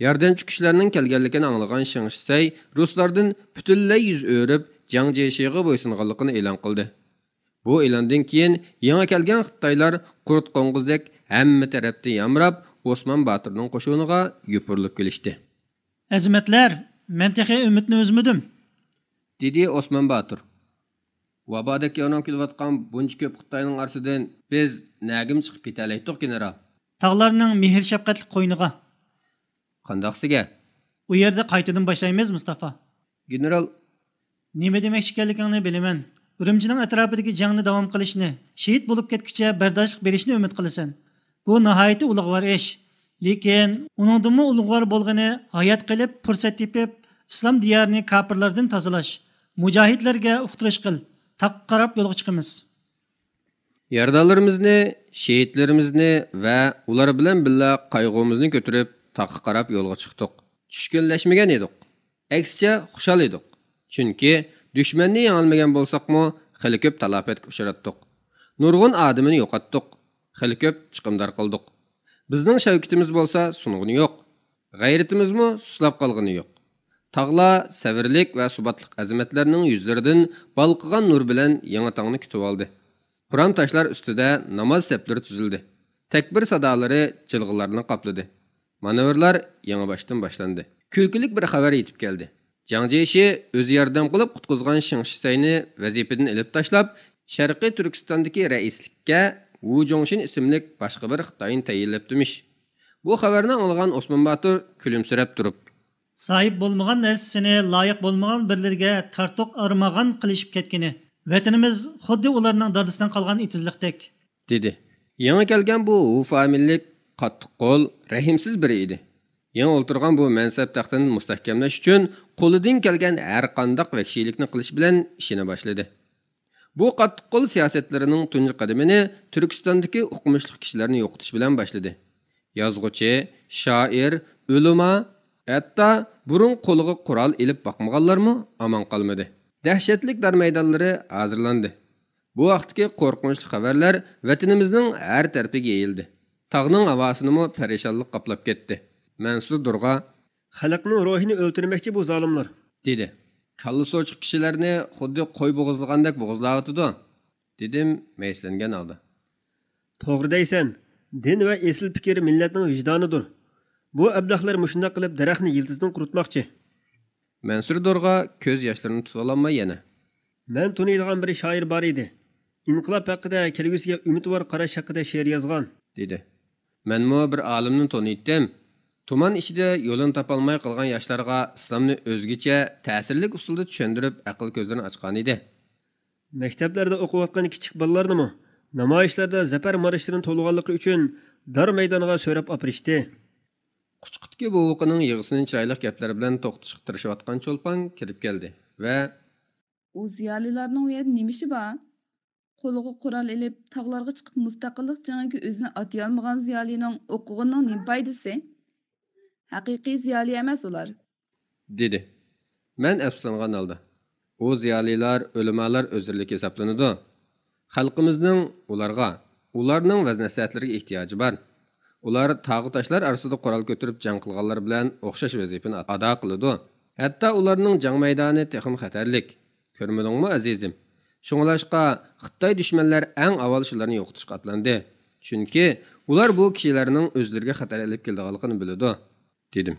ياردەمچى كۈچلەرنىڭ كەلگەنلىكىنى ئاڭلىغان شېڭ شىسەي رۇسلاردىن پۈتۈنلەي يۈز ئۆرۈپ، جياڭ جيېشىغا بويسۇنغانلىقىنى ئېلان قىلدى. بۇ ئېلاندىن كېيىن يېڭى كەلگەن خىتايلار قۇرت قوڭغۇزدەك ھەممە تەرەپتىن يامراپ، ئوسمان باتۇرنىڭ قوشۇنىغا يوپۇرۇلۇپ كېلىشتى. ئەزىمەتلەر، مەن تېخى ئۈمىدنى ئۈزمىدىم. دېدى ئوسمان باتۇر. ۋابادەك ياۋنىڭ كېلىۋاتقان بۇنچە كۆپ خىتاينىڭ ئارىسىدىن بىز نەگىمۇ چىقىپ كېتەلەيتتۇق، گېنېرال؟ تاغلارنىڭ مېھىر-شەپقەتلىك قوينىغا. قانداقسىگە؟ ئۇ يەردە قايتىدىن باشلايمىز، مۇستافا. گېنېرال. نېمە دېمەكچى ئىكەنلىكىڭنى بىلىمەن. ئۈرۈمچىنىڭ ئەتراپىدىكى جەڭنى داۋام قىلىشنى، شېھىت بولۇپ كەتكۈچە بەرداشلىق بېرىشنى ئۈمىد قىلىسەن. بۇ ناھايىتى ئۇلۇغۋار ئىش. لېكىن ئۇنىڭدىنمۇ ئۇلۇغۋار بولغىنى ھايات قېلىپ، پۇرسەت تېپىپ، ئىسلام دىيارىنى كاپىرلاردىن تازىلاش، مۇجاھىدلەرگە ئۇقتۇرۇش قىل. تاغقا قاراپ يولغا چىقىمىز. يارىدارلىرىمىزنى، شېھىتلىرىمىزنى ۋە ئۇلار بىلەن بىللە قايغۇمىزنى كۆتۈرۈپ، تاغقا قاراپ يولغا چىقتۇق. چۈشكۈنلەشمىگەن ئىدۇق. ئەكسىچە، خۇشال ئىدۇق. چۈنكى دۈشمەننى يېڭەلمىگەن بولساقمۇ، خېلى كۆپ تالاپەتكە ئۇچراتتۇق. نۇرغۇن ئادىمىنى يوقاتتۇق. خېلى كۆپ چىقىمدار قىلدۇق. بىزنىڭ شەۋكىتىمىز بولسا سۇنغىنى يوق. غەيرىتىمىزمۇ سۇسلاپ قالغىنى يوق. تاغلار سەۋرلىك ۋە سۇباتلىق ئەزىمەتلەرنىڭ يۈزلىرىدىن بالقىغان نۇر بىلەن يېڭى تاڭنى كۈتۈۋالدى. خۇرام تاشلار ئۈستىدە ناماز سەپلىرى تۈزۈلدى. تەكبىر سادالىرى جىلغىلارنى قاپلىدى. مانېۋىرلار يېڭىباشتىن باشلاندى. كۈلكىلىك بىر خەۋەر يېتىپ كەلدى. جاڭ جيېشى ئۆزى ياردەم قىلىپ قۇتقۇزغان شېڭ شىسەينى ۋەزىپىدىن ئېلىپ تاشلاپ، شەرقىي تۈركىستاندىكى رەئىسلىككە ۋۇ جۇڭشىن ئىسىملىك باشقا بىر خىتاينى تەيىنلەپتىمىش. بۇ خەۋەرنى ئاڭلىغان ئوسمان باتۇر كۈلۈمسىرەپ تۇرۇپ، ساھىب بولمىغان نەرسىسىنى لايىق بولمىغان بىرلىرىگە تارتۇق ئارمىغان قىلىشىپ كەتكىنى، ۋەتىنىمىز خۇددى ئۇلارنىڭ دادىسىدىن قالغان ئېتىزلىقتەك، دېدى. يېڭى كەلگەن بۇ ۋۇ فامىلىلىك قاتتىق قول، رەھىمسىز بىرى ئىدى. يېڭى ئولتۇرغان بۇ مەنسەپ تەختىنى مۇستەھكەملەش ئۈچۈن قولىدىن كەلگەن ھەر قانداق ۋەھشىيلىكنى قىلىش بىلەن ئىشىنى باشلىدى. بۇ قاتتىق قول سىياسەتلىرىنىڭ تۇنجى قەدىمىنى تۈركىستاندىكى ئوقۇمۇشلۇق كىشىلەرنى يوقىتىش بىلەن باشلىدى. يازغۇچى، شائىر، ئۆلىما، ھەتتا بۇرۇن قولىغا قورال ئېلىپ باقمىغانلارمۇ ئامان قالمىدى. دەھشەتلىك دار مەيدانلىرى ھازىرلاندى. بۇ ھەقتىكى قورقۇنچلۇق خەۋەرلەر ۋەتىنىمىزنىڭ ھەر تەرىپىگە يېيىلدى. تاغنىڭ ھاۋاسىنىمۇ پەرىشانلىق قاپلاپ كەتتى. مەنسۇر دۇرغا، خەلقنىڭ روھىنى ئۆلتۈرمەكچى بۇ زالىملار، دېدى. كاللىسى ئوچۇق كىشىلەرنى خۇددى قوي بوغۇزلىغاندەك بوغۇزلاۋاتىدۇ، دېدىم مەيۈسلەنگەن ھالدا. توغرا دەيسەن، دىن ۋە ئېسىل پىكىر مىللەتنىڭ ۋىجدانىدۇر. بۇ ئەبلەخلەر مۇشۇنداق قىلىپ دەرەخنى يىلتىزىدىن قۇرۇتماقچى. مەنسۇر دورغا كۆز ياشلىرىنى تۇتۇۋالالماي يەنە، مەن تونۇيدىغان بىر شائىر بار ئىدى. ئىنقىلاب ھەققىدە، كەلگۈسىگە ئۈمىدۋار قاراش ھەققىدە شېئىر يازغان، دېدى. مەنمۇ بىر ئالىمنى تونۇيتتىم. تۇمان ئىچىدە يولىنى تاپالماي قالغان ياشلارغا ئىسلامنى ئۆزگىچە، تەسىرلىك ئۇسۇلدا چۈشەندۈرۈپ، ئەقىل كۆزلىرىنى ئاچقانىدى. مەكتەپلەردە ئوقۇۋاتقان كىچىك بالىلارنىمۇ نامايىشلاردا زەپەر مارشلىرىنى توۋلىغانلىقى ئۈچۈن دار مەيدانغا سۆرەپ ئاپىرىشتى. قۇچقۇتكى بوۋىقىنىڭ يىغىسىنى چىرايلىق گەپلەر بىلەن توختىتىشقا تىرىشىۋاتقان چولپان كىرىپ كەلدى ۋە، ئۇ زىيالىيلارنىڭ ئۇ يەردە نېمە ئىشى بار؟ قولىغا قورال ئېلىپ، تاغلارغا چىقىپ مۇستەقىللىق جېڭىگە ئۆزىنى ئاتىيالمىغان زىيالىينىڭ ئوقۇغىنىنىڭ نېمە پايدىسى؟ ھەقىقىي زىيالىي ئەمەس ئۇلار. دېدى. مەن ئەپسۇسلانغان ھالدا، ئۇ زىيالىيلار، ئۆلىمالار ئۆزرىلىك ھېسابلىنىدۇ. خەلقىمىزنىڭ ئۇلارغا، ئۇلارنىڭ ۋەز-نەسىھەتلىرىگە ئېھتىياجى بار. ئۇلار تاغۇ تاشلار ئارىسىدا قورال كۆتۈرۈپ جەڭ قىلغانلار بىلەن ئوخشاش ۋەزىپىنى ئادا قىلىدۇ. ھەتتا ئۇلارنىڭ جەڭ مەيدانى تېخىمۇ خەتەرلىك. كۆرمىدىڭمۇ، ئەزىزىم؟ شۇڭلاشقا، خىتاي دۈشمەنلەر ئەڭ ئاۋۋال شۇلارنى يوقىتىشقا ئاتلاندى. چۈنكى ئۇلار بۇ كىشىلەرنىڭ ئۆزلىرىگە خەتەر ئېلىپ كېلىدىغانلىقىنى بىلىدۇ، دېدىم.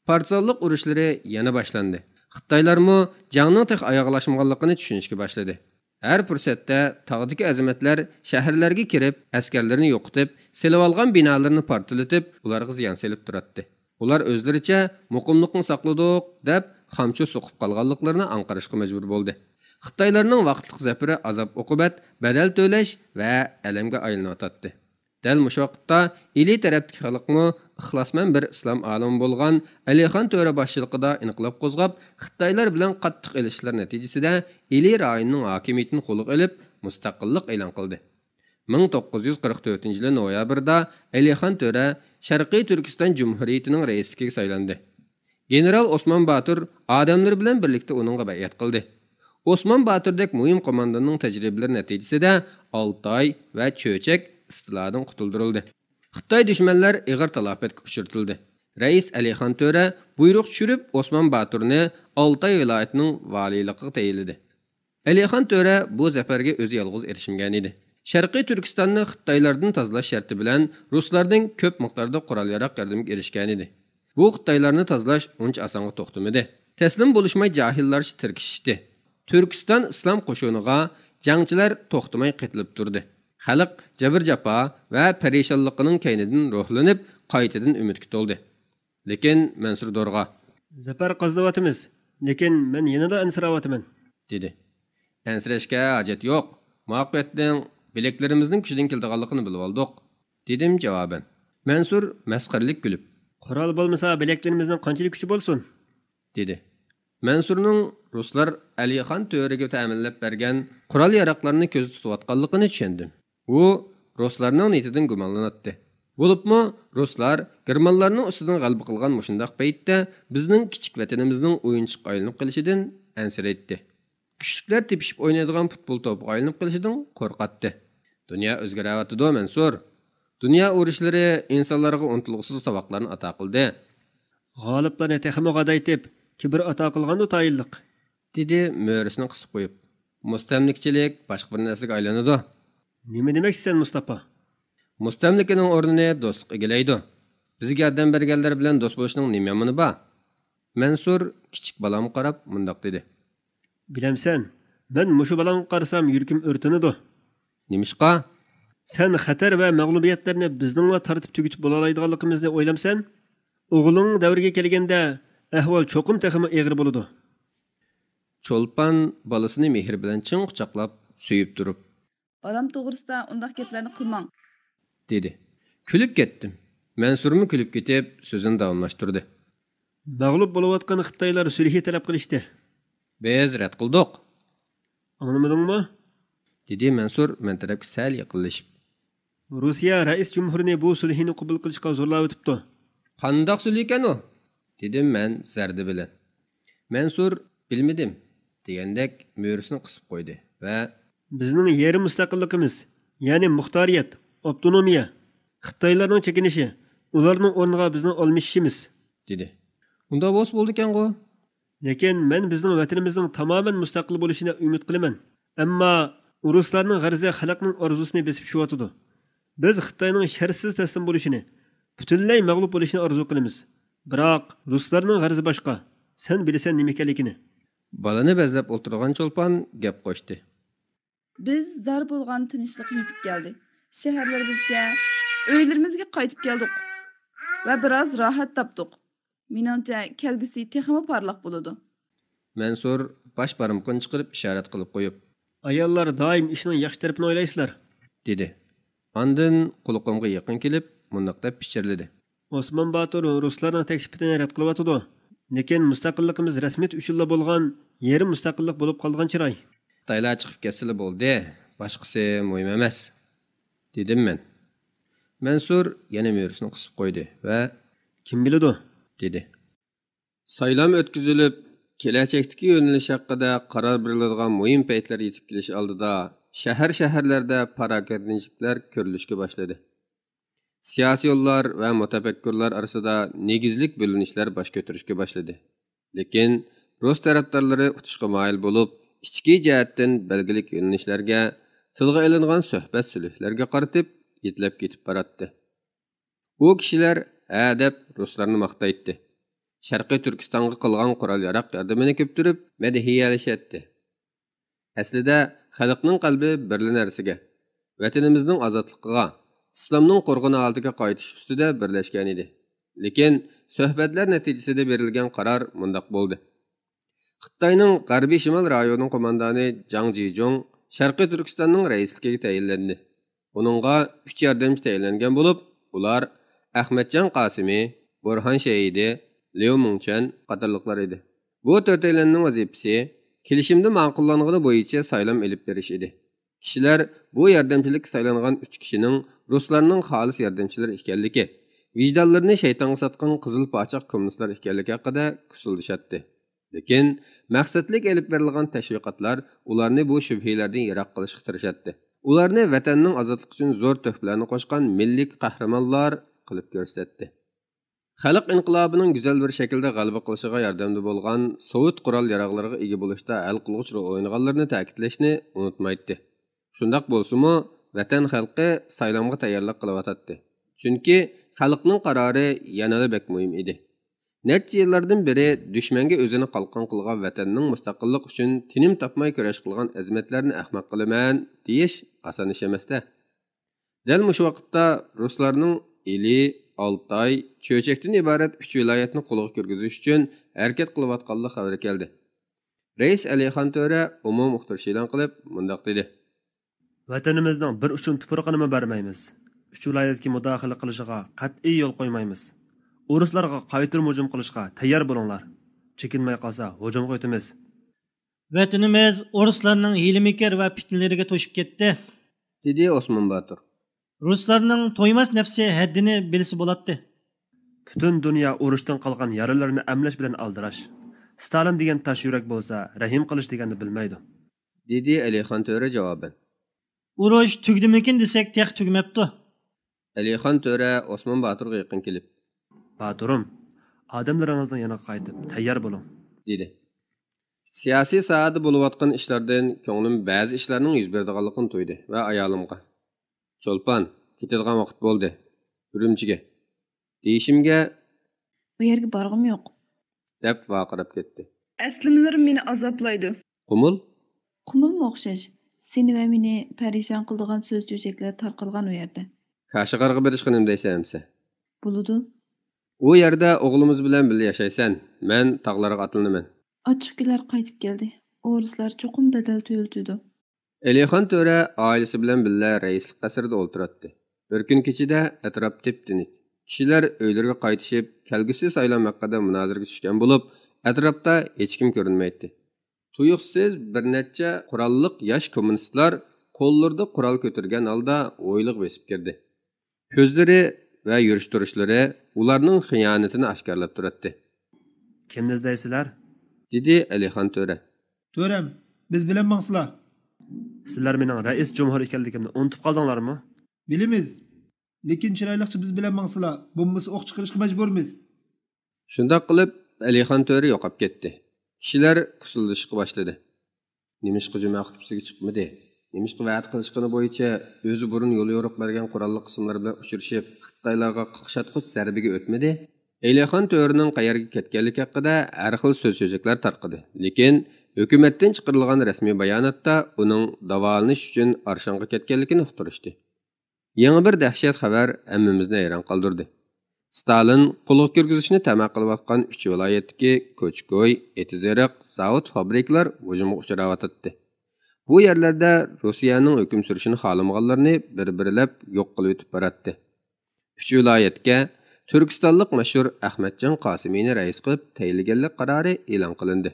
پارتىزانلىق ئۇرۇشلىرى يەنە باشلاندى. خىتايلارمۇ جەڭنىڭ تېخى ئاياغلاشمىغانلىقىنى چۈشىنىشكە باشلىدى. ھەر پۇرسەتتە تاغدىكى ئەزىمەتلەر شەھەرلەرگە كىرىپ، ئەسكەرلىرىنى يوقىتىپ، سېلىۋالغان بىنالىرىنى پارتلىتىپ، ئۇلارغا زىيان سېلىپ تۇراتتى. ئۇلار ئۆزلىرىچە مۇقىملىقنى ساقلىدۇق، دەپ خامچو سوقۇپ قالغانلىقلىرىنى ئاڭقىرىشقا مەجبۇر بولدى. خىتايلارنىڭ ۋاقىتلىق زەپىرى ئازاب-ئوقۇبەت، بەدەل تۆلەش ۋە ئەلەمگە ئايلىنىۋاتاتتى. دەل مۇشۇ ۋاقىتتا ئىلى تەرەپتىكى خەلقمۇ ئىخلاسمەن بىر ئىسلام ئالىمى بولغان ئەلىخان تۆرە باشچىلىقىدا ئىنقىلاب قوزغاپ، خىتايلار بىلەن قاتتىق ئېلىشىشلار نەتىجىسىدە ئىلى رايونىنىڭ ھاكىمىيىتىنى قولىغا ئېلىپ، مۇستەقىللىق ئېلان قىلدى. مىڭ توققۇز يۈز قىرىق تۆتىنچى يىلى نويابىردا ئەلىخان تۆرە شەرقىي تۈركىستان جۇمھۇرىيىتىنىڭ رەئىسلىكىگە سايلاندى. گېنېرال ئوسمان باتۇر ئادەملىرى بىلەن بىرلىكتە ئۇنىڭغا بەيئەت قىلدى. ئوسمان باتۇردەك مۇھىم قومانداننىڭ تەجرىبىلىرى نەتىجىسىدە ئالتاي ۋە چۆچەك ئىستىلادىن قۇتۇلدۇرۇلدى. خىتاي دۈشمەنلەر ئېغىر تالاپەتكە ئۇچرىتىلدى. رەئىس ئەلىخان تۆرە بۇيرۇق چۈشۈرۈپ، ئوسمان باتۇرنى ئالتاي ۋىلايىتىنىڭ ۋالىيلىقىغا تەيىنلىدى. ئەلىخان تۆرە بۇ زەپەرگە ئۆزى يالغۇز ئېرىشمىگەنىدى. شەرقىي تۈركىستاننى خىتايلاردىن تازىلاش شەرتى بىلەن رۇسلاردىن كۆپ مىقداردا قورال-ياراغ ياردىمىگە ئېرىشكەنىدى. بۇ خىتايلارنى تازىلاش ئۇنچە ئاسانغا توختىمىدى. تەسلىم بولۇشماي جاھىللارچە تىركىشىشتى. تۈركىستان ئىسلام قوشۇنىغا جەڭچىلەر توختىماي قېتىلىپ تۇردى. خەلق جەبىر-جاپا ۋە پەرىشانلىقىنىڭ كەينىدىن روھلىنىپ، قايتىدىن ئۈمىدكە تولدى. لېكىن مەنسۇر دورغا، زەپەر قازىنىۋاتىمىز، لېكىن مەن يەنىلا ئەنسىرەۋاتىمەن، دېدى. ئەنسىرەشكە ھاجەت يوق. مۇۋەپپەقىيەتنىڭ بىلەكلىرىمىزنىڭ كۈچىدىن كېلىدىغانلىقىنى بىلىۋالدۇق، دېدىم جاۋابەن. مەنسۇر مەسخىرىلىك كۈلۈپ، قورال بولمىسا بىلەكلىرىمىزنىڭ قانچىلىك كۈچى بولسۇن؟ دېدى. مەنسۇرنىڭ رۇسلار ئەلىخان تۆرىگە تەمىنلەپ بەرگەن قورال-ياراغلارنى كۆزدە تۇتۇۋاتقانلىقىنى چۈشەندىم. ئۇ رۇسلارنىڭ نىيىتىدىن گۇمانلىناتتى. بولۇپمۇ رۇسلار گېرمانلارنىڭ ئۈستىدىن غەلىبە قىلغان مۇشۇنداق پەيتتە بىزنىڭ كىچىك ۋەتىنىمىزنىڭ ئويۇنچۇققا ئايلىنىپ قېلىشىدىن ئەنسىرەيتتى. كۈچلۈكلەر تېپىشىپ ئوينايدىغان پۇتبول توپىغا ئايلىنىپ قېلىشىدىن قورقاتتى. دۇنيا ئۆزگىرەۋاتىدۇ، مەنسۇر. دۇنيا ئۇرۇشلىرى ئىنسانلارغا ئۇنتۇلغۇسىز ساۋاقلارنى ئاتا قىلدى. غالىپلارنى تېخىمۇ غادايتىپ، كىبىر ئاتا قىلغاندۇ تايىنلىق. دېدى مۈرىسىنى قىسىپ قويۇپ. مۇستەملىكىچىلىك باشقا بىر نەرسىگە ئايلىنىدۇ. نېمە دېمەكچىسەن، مۇستاپا؟ مۇستەملىكىنىڭ ئورنىنى دوستلۇق ئىگىلەيدۇ. بىزگە ياردەم بەرگەنلەر بىلەن دوست بولۇشنىڭ نېمە يامىنى بار؟ مەنسۇر كىچىك بالامغا قاراپ مۇنداق دېدى. بىلەمسەن، مەن مۇشۇ بالامغا قارىسام يۈرىكىم ئۆرتىنىدۇ. نېمىشقا؟ سەن خەتەر ۋە مەغلۇبىيەتلەرنى بىزنىڭلا تارتىپ تۈگىتىپ بولالايدىغانلىقىمىزنى ئويلامسەن؟ ئوغلۇڭ دەۋرىگە كەلگەندە ئەھۋال چوقۇم تېخىمۇ ئېغىر بولىدۇ. چولپان بالىسىنى مېھرى بىلەن چىڭ قۇچاقلاپ، سۆيۈپ تۇرۇپ. بالام توغرىسىدا ئۇنداق گەپلەرنى قىلماڭ. دېدى. كۈلۈپ كەتتىم. مەنسۇرمۇ كۈلۈپ كېتىپ، سۆزىنى داۋاملاشتۇردى. مەغلۇپ بولۇۋاتقان خىتايلار سۈلھى تەلەپ قىلىشتى. بىز رەت قىلدۇق. ئاڭلىمىدىڭمۇ؟ دېدى مەنسۇر مەن تەرەپكە سەل يېقىنلىشىپ. روسىيە رەئىس جۇمھۇرىنى بۇ سۈلھىنى قوبۇل قىلىشقا زورلاۋېتىپتۇ. قانداق سۈلھىكەن ئۇ؟ دېدىم مەن زەردە بىلەن. مەنسۇر بىلمىدىم دېگەندەك مۈرىسىنى قىسىپ قويدى ۋە بىزنىڭ يېرىم مۇستەقىللىقىمىز، يەنى مۇختارىيەت، ئاپتونومىيە، خىتايلارنىڭ چېكىنىشى، ئۇلارنىڭ ئورنىغا بىزنىڭ ئالمىشىشىمىز. دېدى. ئۇنداق بولسا بولىدىكەنغۇ؟ لېكىن مەن بىزنىڭ ۋەتىنىمىزنىڭ تامامەن مۇستەقىل بولۇشىنى ئۈمىد قىلىمەن. ئەمما ئۇرۇسلارنىڭ غەرىزى خەلقنىڭ ئارزۇسىنى بېسىپ چۈشۈۋاتىدۇ. بىز خىتاينىڭ شەرتسىز تەسلىم بولۇشىنى، پۈتۈنلەي مەغلۇپ بولۇشىنى ئارزۇ قىلىمىز. بىراق رۇسلارنىڭ غەرىزى باشقا. سەن بىلىسەن نېمە ئىكەنلىكىنى. بالىنى بەزلەپ ئولتۇرغان چولپان گەپ قوشتى. بىز زار بولغان تىنچلىق يېتىپ كەلدى. شەھەرلىرىمىزگە، ئۆيلىرىمىزگە قايتىپ كەلدۇق ۋە بىراز راھەت تاپتۇق. مېنىڭچە، كەلگۈسى تېخىمۇ پارلاق بولىدۇ. مەنسۇر باش بارمىقىنى چىقىرىپ ئىشارەت قىلىپ قويۇپ. ئاياللار دائىم ئىشنىڭ ياخشى تەرىپىنى ئويلايسىلەر. دېدى. ئاندىن قۇلىقىمغا يېقىن كېلىپ مۇنداق دەپ پىچىرلىدى. ئوسمان باتۇر رۇسلارنىڭ تەكلىپىنى رەت قىلىۋاتىدۇ. لېكىن مۇستەقىللىقىمىز رەسمىيەت ئۈچۈنلا بولغان يېرىم مۇستەقىللىق بولۇپ قالغان چىراي. خىتايلار چىقىپ كەتسىلا بولدى، باشقىسى مۇھىم ئەمەس، دېدىم مەن. مەنسۇر يەنە مۈرىسىنى قىسىپ قويدى ۋە كىم بىلىدۇ؟ دېدى. سايلام ئۆتكۈزۈلۈپ، كېلەچەكتىكى يۆنىلىش ھەققىدە قارار بېرىلىدىغان مۇھىم پەيتلەر يېتىپ كېلىش ئالدىدا شەھەر-شەھەرلەردە پاراكەندىچىلىكلەر كۆرۈلۈشكە باشلىدى. سىياسىيونلار ۋە مۇتەپەككۇرلار ئارىسىدا نېگىزلىك بۆلۈنۈشلەر باش كۆتۈرۈشكە باشلىدى. لېكىن رۇس تەرەپدارلىرى ئۇتۇشقا مايىل بولۇپ، ئىچكى جەھەتتىن بەلگىلىك يۆنىلىشلەرگە، تىلغا ئېلىنغان سۆھبەت سۈلھىلەرگە قارىتىپ يېتىلەپ كېتىپ باراتتى. ئۇ كىشىلەر ھە دەپ رۇسلارنى ماختايتتى. شەرقىي تۈركىستانغا قىلغان قورال-ياراغ ياردىمىنى كۆپتۈرۈپ مەدھىيەلىشەتتى. ئەسلىدە خەلقنىڭ قەلبى بىرلا نەرسىگە، ۋەتىنىمىزنىڭ ئازادلىقىغا، ئىسلامنىڭ قورغىنى ھالىتىگە قايتىش ئۈستىدە بىرلەشكەنىدى. لېكىن سۆھبەتلەر نەتىجىسىدە بېرىلگەن قارار مۇنداق بولدى. خىتاينىڭ غەربىي شىمال رايونىنىڭ قوماندانى جاڭ جىجۇڭ شەرقىي تۈركىستاننىڭ رەئىسلىكىگە تەيىنلەندى. ئۇنىڭغا ئۈچ ياردەمچى تەيىنلەنگەن بولۇپ، ئۇلار ئەخمەتجان قاسىمى، بۇرھان شەھىدى، ليۇ مىڭچۈەن قاتارلىقلار ئىدى. بۇ تۆتەيلەننىڭ ۋەزىپىسى كېلىشىمدە ماقۇللانغىنى بويىچە سايلام ئېلىپ بېرىش ئىدى. كىشىلەر بۇ ياردەمچىلىككە سايلانغان ئۈچ كىشىنىڭ رۇسلارنىڭ خالىس ياردەمچىلىرى ئىكەنلىكى، ۋىجدانلىرىنى شەيتانغا ساتقان قىزىل پاچاق كوممۇنىستلار ئىكەنلىكى ھەققىدە كۈسۈلدىشەتتى. لېكىن مەقسەتلىك ئېلىپ بېرىلغان تەشۋىقاتلار ئۇلارنى بۇ شۈبھىلەردىن يىراق قىلىشقا تىرىشاتتى. ئۇلارنى ۋەتەننىڭ ئازادلىقى ئۈچۈن زور تۆھپىلەرنى قوشقان مىللىي قەھرىمانلار قىلىپ كۆرسەتتى. خەلق ئىنقىلابىنىڭ گۈزەل بىر شەكىلدە غەلىبە قىلىشىغا ياردەمدە بولغان سوۋېت قورال-ياراغلىرىغا ئىگە بولۇشتا ھەل قىلغۇچ رول ئوينىغانلىرىنى تەكىتلەشنى ئۇنتۇمايتتى. شۇنداق بولسىمۇ، ۋەتەن خەلقى سايلامغا تەييارلىق قىلىۋاتاتتى. چۈنكى خەلقنىڭ قارارى يەنىلا بەك مۇھىم ئىدى. نەچچە يىللاردىن بېرى دۈشمەنگە ئۆزىنى قالقان قىلغان ۋەتەننىڭ مۇستەقىللىقى ئۈچۈن تىنىم تاپماي كۈرەش قىلغان ئەزىمەتلەرنى ئەخمەق قىلىمەن دېيىش ئاسان ئىش ئەمەستە. دەل مۇشۇ ۋاقىتتا رۇسلارنىڭ ئىلى، ئالتاي، چۆچەكتىن ئىبارەت ئۈچ ۋىلايەتنى قولغا كىرگۈزۈش ئۈچۈن ھەرىكەت قىلىۋاتقانلىق خەۋىرى كەلدى. رەئىس ئەلىخان تۆرە ئومۇمىي ئۇقتۇرۇش ئېلان قىلىپ مۇنداق دېدى. ۋەتىنىمىزنىڭ بىر ئۇچۇم تۇپرىقىنىمۇ بەرمەيمىز. ئۈچ ۋىلايەتكە مۇداخىلە قىلىشىغا قەتئىي يول قويمايمىز. ئورۇسلارغا قايتۇرما ھۇجۇم قىلىشقا تەييار بولۇڭلار. چېكىنمەي قالسا ھۇجۇمغا ئۆتىمىز. ۋەتىنىمىز ئورۇسلارنىڭ ھىيلە-مىكىر ۋە پىتنىلىرىگە توشۇپ كەتتى. دېدى ئوسمان باتۇر. رۇسلارنىڭ تويماس نەپسى ھەددىنى بىلسە بولاتتى. پۈتۈن دۇنيا ئۇرۇشتىن قالغان يارىلىرىنى ئەملەش بىلەن ئالدىراش. ستالىن دېگەن تاش يۈرەك بولسا، رەھىم قىلىش دېگەننى بىلمەيدۇ. دېدى ئەلىخان تۆرە جاۋابەن. ئۇرۇش تۈگىدىمىكىن دېسەك، تېخى تۈگىمەپتۇ. ئەلىخان تۆرە ئوسمان باتۇرغا يېقىن كېلىپ. باتۇرۇم، ئادەملىرىڭىزنىڭ يېنىغا قايتىپ، تەييار بولۇڭ. دېدى. سىياسىي ساھەدە بولۇۋاتقان ئىشلاردىن كۆڭلۈم بەزى ئىشلارنىڭ يۈز بېرىدىغانلىقىنى تۇيدى ۋە ئايالىمغا، چولپان، كېتىدىغان ۋاقىت بولدى. ئۈرۈمچىگە. دېيىشىمگە، ئۇ يەرگە بارغۇم يوق، دەپ ۋارقىراپ كەتتى. ئەسلىمىلىرىم مېنى ئازابلايدۇ. قۇمۇل؟ قۇمۇلمۇ ئوخشاش. سېنى ۋە مېنى پەرىشان قىلىدىغان سۆز-چۆچەكلەر تارقالغان ئۇ يەردە. كاشىغارغا بېرىشقا نېمە دەيسەن ئەمىسە؟ بولىدۇ. ئۇ يەردە ئوغلىمىز بىلەن بىللە ياشايسەن، مەن تاغلارغا ئاتلىنىمەن. ئاچچىق كۈنلەر قايتىپ كەلدى. ئورۇسلار چوقۇم بەدەل تۆلىتىدۇ. ئەلىخان تۆرە ئائىلىسى بىلەن بىللە رەئىسلىك قەسىرىدە ئولتۇراتتى. بىر كۈن كېچىدە ئەتراپ تىپتىنچ. كىشىلەر ئۆيلىرىگە قايتىشىپ، كەلگۈسى سايلام ھەققىدە مۇنازىرىگە چۈشكەن بولۇپ، ئەتراپتا ھېچكىم كۆرۈنمەيتتى. تۇيۇقسىز بىر نەچچە قوراللىق ياش كوممۇنىستلار قوللىرىدا قورال كۆتۈرگەن ھالدا ھويلىغا بېسىپ كىردى. كۆزلىرى ۋە يۈرۈش-تۇرۇشلىرى ئۇلارنىڭ خىيانىتىنى ئاشكارىلاپ تۇراتتى. كىمنى ئىزدەيسىلەر؟ دېدى ئەلىخان تۆرە. تۆرەم، بىز بىلەن ماڭسىلا. سىلەر مېنىڭ رەئىس جۇمھۇر ئىكەنلىكىمنى ئۇنتۇپ قالدىڭلارمۇ؟ بىلىمىز. لېكىن چىرايلىقچە بىز بىلەن ماڭسىلا، بولمىسا ئوق چىقىرىشقا مەجبۇرمىز. شۇنداق قىلىپ، ئەلىخان تۆرە يوقاپ كەتتى. كىشىلەر كۇسۇلدىشىشقا باشلىدى. نېمىشقا جۈمە خۇتبىسىگە چىقمىدى؟ نېمىشقا ۋەدە قىلىشقىنى بويىچە ئۆزى بۇرۇن يوليورۇق بەرگەن قوراللىق قىسىملار بىلەن ئۇچرىشىپ، خىتايلارغا قاقشاتقۇچ زەربىگە ئۆتمىدى؟ ئەلىخان تۆرىنىڭ قەيەرگە كەتكەنلىكى ھەققىدە ھەر خىل سۆز-چۆچەكلەر تارقىدى، لېكىن ھۆكۈمەتتىن چىقىرىلغان رەسمىي باياناتتا ئۇنىڭ داۋالىنىش ئۈچۈن ئارشانغا كەتكەنلىكىنى ئۇقتۇرۇشتى. يېڭى بىر دەھشەت خەۋەر ھەممىمىزنى ھەيران قالدۇردى. ستالىن قولغا كىرگۈزۈشنى تەمە قىلىۋاتقان ئۈچ ۋىلايەتتىكى كوچا-كوي، ئېتىز-ئېرىق، زاۋۇت-فابرىكىلار ھۇجۇمغا ئۇچراۋاتاتتى. بۇ يەرلەردە روسىيەنىڭ ھۆكۈم سۈرۈشىنى خالىمىغانلىرىنى بىر-بىرلەپ يوق قىلىۋېتىپ باراتتى. ئۈچ ۋىلايەتكە تۈركىستانلىق مەشھۇر ئەخمەتجان قاسىمىنى رەئىس قىلىپ تەيىنلىگەنلىك قارارى ئېلان قىلىندى.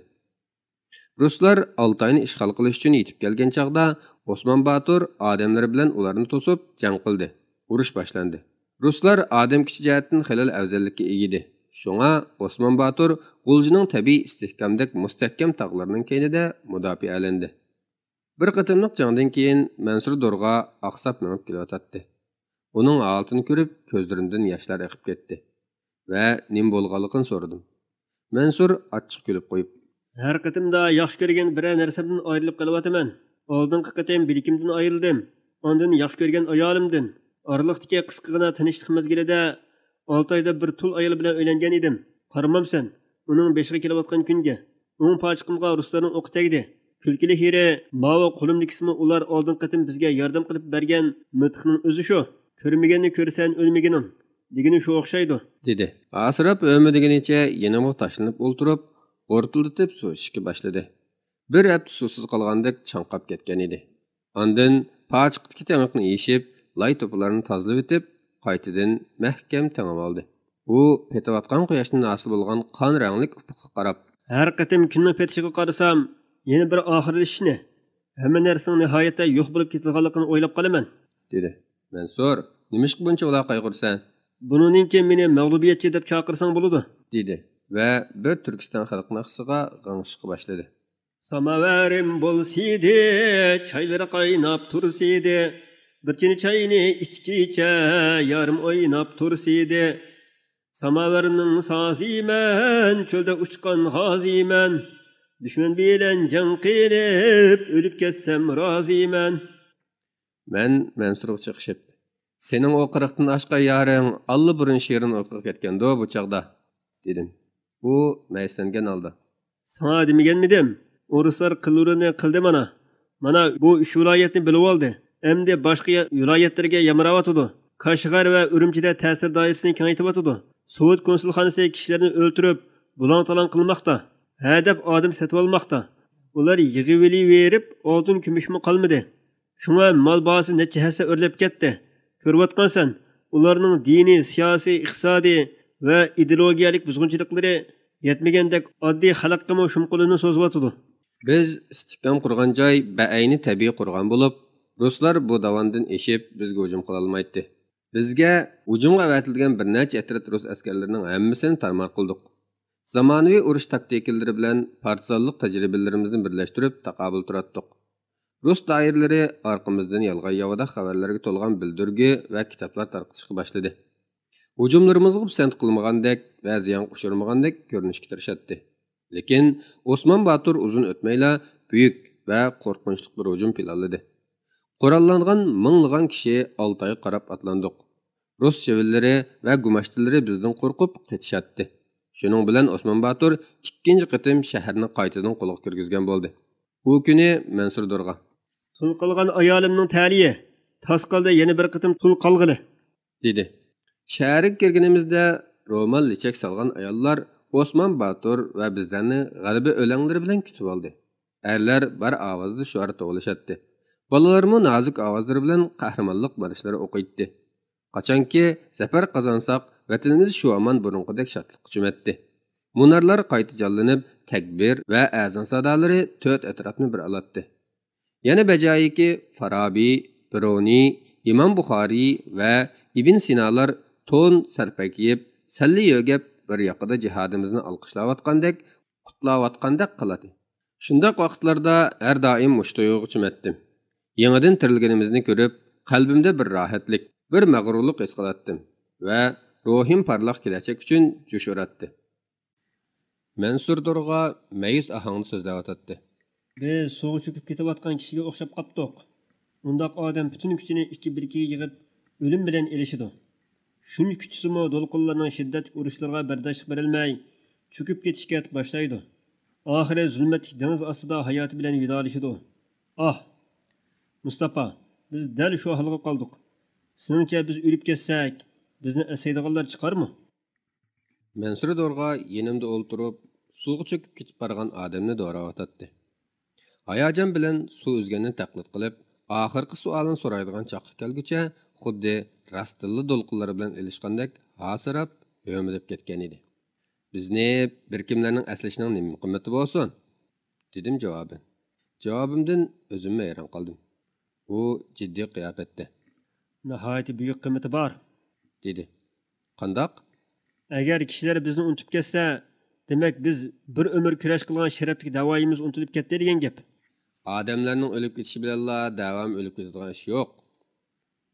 رۇسلار ئالتاينى ئىشغال قىلىش ئۈچۈن يېتىپ كەلگەن چاغدا، ئوسمان باتۇر ئادەملىرى بىلەن ئۇلارنى توسۇپ جەڭ قىلدى. ئۇرۇش باشلاندى. رۇسلار ئادەم كۈچى جەھەتتىن خېلىلا ئەۋزەللىككە ئىگە ئىدى. شۇڭا ئوسمان باتۇر غۇلجىنىڭ تەبىئىي ئىستىھكامدەك مۇستەھكەم تاغلىرىنىڭ كەينىدە مۇداپىئەلەندى. بىر قېتىملىق جەڭدىن كېيىن مەنسۇر دورغا ئاقساپ مېڭىپ كېلىۋاتاتتى. ئۇنىڭ ھالىتىنى كۆرۈپ، كۆزلىرىمدىن ياشلار ئېقىپ كەتتى ۋە نېمە بولغانلىقىنى سورىدىم. مەنسۇر ئاچچىق كۈلۈپ قويۇپ، ھەر قېتىمدا ياخشى كۆرگەن بىرەر نەرسەمدىن ئايرىلىپ قېلىۋاتىمەن. ئالدىنقى قېتىم بېلىكىمدىن ئايرىلدىم. ئاندىن ياخشى كۆرگەن ئايالىمدىن. ئارىلىقتىكى قىسقىغىنا تىنچلىق مەزگىلىدە ئالتايدا بىر تۇل ئايال بىلەن ئۆيلەنگەن ئىدىم. قارىمامسەن، ئۇنىڭ بېشىغا كېلىۋاتقان كۈنگە. ئوڭ پاچىقىمغا رۇسلارنىڭ ئوقى تەگدى. كۈلكىلىك يېرى، ماۋۇ قولۇمدىكىسىمۇ ئۇلار ئالدىنقى قېتىم بىزگە ياردەم قىلىپ بەرگەن مىلتىقنىڭ ئۆزى شۇ. كۆرمىگەننى كۆرىسەن، ئۆلمىگىنىڭ دېگىنى شۇ ئوخشايدۇ، دېدى. ئاسراپ ئۆمە دېگىنىچە يېنىمغا تاشلىنىپ ئولتۇرۇپ، غورتۇلدىتىپ سۇ ئىچىشكە باشلىدى. بىر ھەپتە سۇسىز قالغاندەك چاڭقاپ كەتكەن ئىدى. ئاندىن پاچىقىدىكى تېڭىقنى يېشىپ، لاي توپىلارنى تازىلىۋېتىپ، قايتىدىن مەھكەم تېڭىۋالدى. ئۇ پېتىۋاتقان قۇياشتىن ھاسىل بولغان قان رەڭلىك ئۇپۇققا قاراپ، ھەر قېتىم كۈننىڭ پېتىشىغا قارىسام، يەنە بىر ئاخىرلىشىشنى، ھەممە نەرسىنىڭ نىھايەتتە يوق بولۇپ كېتىدىغانلىقىنى ئويلاپ قالىمەن، دېدى. مەنسۇر، نېمىشقا بۇنچىۋالا قايغۇرىسەن؟ بۇنىڭدىن كېيىن مېنى مەغلۇبىيەتچى دەپ چاقىرساڭ بولىدۇ، دېدى ۋە بىر تۈركىستان خەلق ناخشىسىغا غىڭشىشقا باشلىدى. ساماۋارىم بولسىدى، چايلىرى قايناپ تۇرسىدى، بىر چىنە چاينى ئىچكىچە يارىم ئويناپ تۇرسىدى. ساماۋارنىڭ سازىمەن، چۆلدە ئۇچقان غازىمەن، دۈشمەن بىلەن جەڭ قىلىپ ئۆلۈپ كەتسەم رازىمەن. مەن مەنسۇرغا چېقىشىپ، سېنىڭ ئۇ قىرىقتىن ئاشقان يارىڭ ئاللىبۇرۇن شېرىن ئۇيقۇغا كەتكەندۇ بۇ چاغدا، دېدىم. ئۇ مەيۈسلەنگەن ھالدا، ساڭا دېمىگەنمىدىم؟ ئورۇسلار قىلۇرىنى قىلدى مانا. مانا بۇ ئۈچ ۋىلايەتنى بىلىۋالدى. ئەمدى باشقا يا-، ۋىلايەتلەرگە يامراۋاتىدۇ. كاشغەر ۋە ئۈرۈمچىدە تەسىر دائىرىسىنى كېڭەيتىۋاتىدۇ. سوۋېت كونسۇلخانىسى كىشىلەرنى ئۆلتۈرۈپ، بۇلاڭ-تالاڭ قىلماقتا. ھە دەپ ئادەم سېتىۋالماقتا. ئۇلار يىغىۋېلىۋېرىپ، ئالتۇن كۈمۈشمۇ قالمىدى. شۇڭا مال باھاسى نەچچە ھەسسە ئۆرلەپ كەتتى. كۆرۈۋاتقانسەن، ئۇلارنىڭ دىنىي، سىياسىي، ئىقتىسادىي ۋە ئىدېئولوگىيەلىك بۇزغۇنچىلىقلىرى يەتمىگەندەك ئاددىي خەلققىمۇ شۇم قولىنى سوزۇۋاتىدۇ. بىز ئىستىھكام قۇرغان جاي بەئەينى تەبىئىي قورغان بولۇپ، رۇسلار بۇ داۋاندىن ئېشىپ بىزگە ھۇجۇم قىلالمايتتى. بىزگە ھۇجۇمغا ئەۋەتىلگەن بىر نەچچە ئەترەت رۇس ئەسكەرلىرىنىڭ ھەممىسىنى تارمار قىلدۇق. زامانىۋى ئۇرۇش تاكتىكىلىرى بىلەن پارتىزانلىق تەجرىبىلىرىمىزنى بىرلەشتۈرۈپ تاقابىل تۇراتتۇق. رۇس دائىرىلىرى ئارقىمىزدىن يالغان ياۋىداق خەۋەرلەرگە تولغان بىلدۈرگە ۋە كىتابلار تارقىتىشقا باشلىدى. ھۇجۇملىرىمىزغا پىسەنت قىلمىغاندەك ۋە زىيانغا ئۇچرىمىغاندەك كۆرۈنۈشكە تىرىشاتتى. لېكىن ئوسمان باتۇر ئۇزۇن ئۆتمەيلا بۈيۈك ۋە قورقۇنچلۇق بىر ھۇجۇم پىلانلىدى. قوراللانغان مىڭلىغان كىشى ئالتايغا قاراپ ئاتلاندۇق. رۇس چىۋىنلىرى ۋە گۇماشتىلىرى بىزدىن قورقۇپ قېچىشاتتى. شۇنىڭ بىلەن ئوسمان باتۇر ئىككىنچى قېتىم شەھەرنى قايتىدىن قولغا كىرگۈزگەن بولدى. ئۇ كۈنى مەنسۇر دورغا، تۇل قالغان ئايالىمنىڭ تەلىيى، تاس قالدى، يەنە بىر قېتىم تۇل قالغىلى، دېدى. شەھەرگە كىرگىنىمىزدە، رومال لېچەك سالغان ئاياللار ئوسمان باتۇر ۋە بىزلەرنى غەلىبە ئۆلەڭلىرى بىلەن كۈتۈۋالدى. ئەرلەر بار ئاۋازدا شوئار توۋلىشاتتى. بالىلارمۇ نازۇك ئاۋازلىرى بىلەن قەھرىمانلىق مارشلىرى ئوقۇيتتى. قاچانكى زەپەر قازانساق، ۋەتىنىمىز شۇ ھامان بۇرۇنقىدەك شادلىققا چۆمەتتى. مۇنارلار قايتا جانلىنىپ، تەكبىر ۋە ئەزان سادالىرى تۆت ئەتراپنى بىر ئالاتتى. يەنە بەجايىكى، فارابى، بىرۇنى، ئىمام بۇخارىي ۋە ئىبن سىنالار تون سەرپە كىيىپ، سەللە يۆگەپ، بىر ياقىدا جىھادىمىزنى ئالقىشلاۋاتقاندەك، قۇتلاۋاتقاندەك قىلاتتى. شۇنداق ۋاقىتلاردا ھەر دائىم مۇشۇ تۇيغۇغا چۆمەتتىم. يېڭىدىن تىرىلگىنىمىزنى كۆرۈپ، قەلبىمدە بىر راھەتلىك، بىر مەغرۇرلۇق ھېس قىلاتتىم ۋە روھىم پارلاق كېلەچەك ئۈچۈن جۇش ئۇراتتى. مەنسۇر دورغا مەيۈس ئاھاڭدا سۆزلەۋاتاتتى. بىز سۇغا چۆكۈپ كېتىۋاتقان كىشىگە ئوخشاپ قاپتۇق. ئۇنداق ئادەم پۈتۈن كۈچىنى ئىككى بىلىكىگە يىغىپ، ئۆلۈم بىلەن ئېلىشىدۇ. شۇنچە كۈچىسىمۇ دولقۇنلارنىڭ شىددەتلىك ئۇرۇشلىرىغا بەرداشلىق بېرەلمەي، چۆكۈپ كېتىشكە باشلايدۇ. ئاخىرى زۇلمەتلىك دېڭىز ئاستىدا ھاياتى بىلەن ۋىدالىشىدۇ. ئاھ! مۇستاپا، بىز دەل شۇ ھالغا قالدۇق. سېنىڭچە بىز ئۆلۈپ كەتسەك، بىزنى ئەسلەيدىغانلار چىقارمۇ؟ مەنسۇر دورغا يېنىمدا ئولتۇرۇپ، سۇغا چۆكۈپ كېتىپ بارغان ئادەمنى دوراۋاتاتتى. ھاياجان بىلەن سۇ ئۈزگەننى تەقلىد قىلىپ، ئاخىرقى سوئالنى سورايدىغان چاغقا كەلگۈچە، خۇددى راستتىنلا دولقۇنلار بىلەن ئېلىشقاندەك ھاسىراپ، ھۆمۈدەپ كەتكەن ئىدى. بىزنى بىر كىملەرنىڭ ئەسلىشىنىڭ نېمە قىممىتى بولسۇن؟ دېدىم جاۋابەن. جاۋابىمدىن ئۆزۈممۇ ھەيران قالدىم. ئۇ جىددىي قىياپەتتە، ناھايىتى بۈيۈك قىممىتى بار، دېدى. قانداق؟ ئەگەر كىشىلەر بىزنى ئۇنتۇپ كەتسە، دېمەك، بىز بىر ئۆمۈر كۈرەش قىلغان شەرەپلىك دەۋايىمىز ئۇنتۇلۇپ كەتتى دېگەن گەپ. ئادەملەرنىڭ ئۆلۈپ كېتىشى بىلەنلا دەۋام ئۆلۈپ كېتىدىغان ئىش يوق.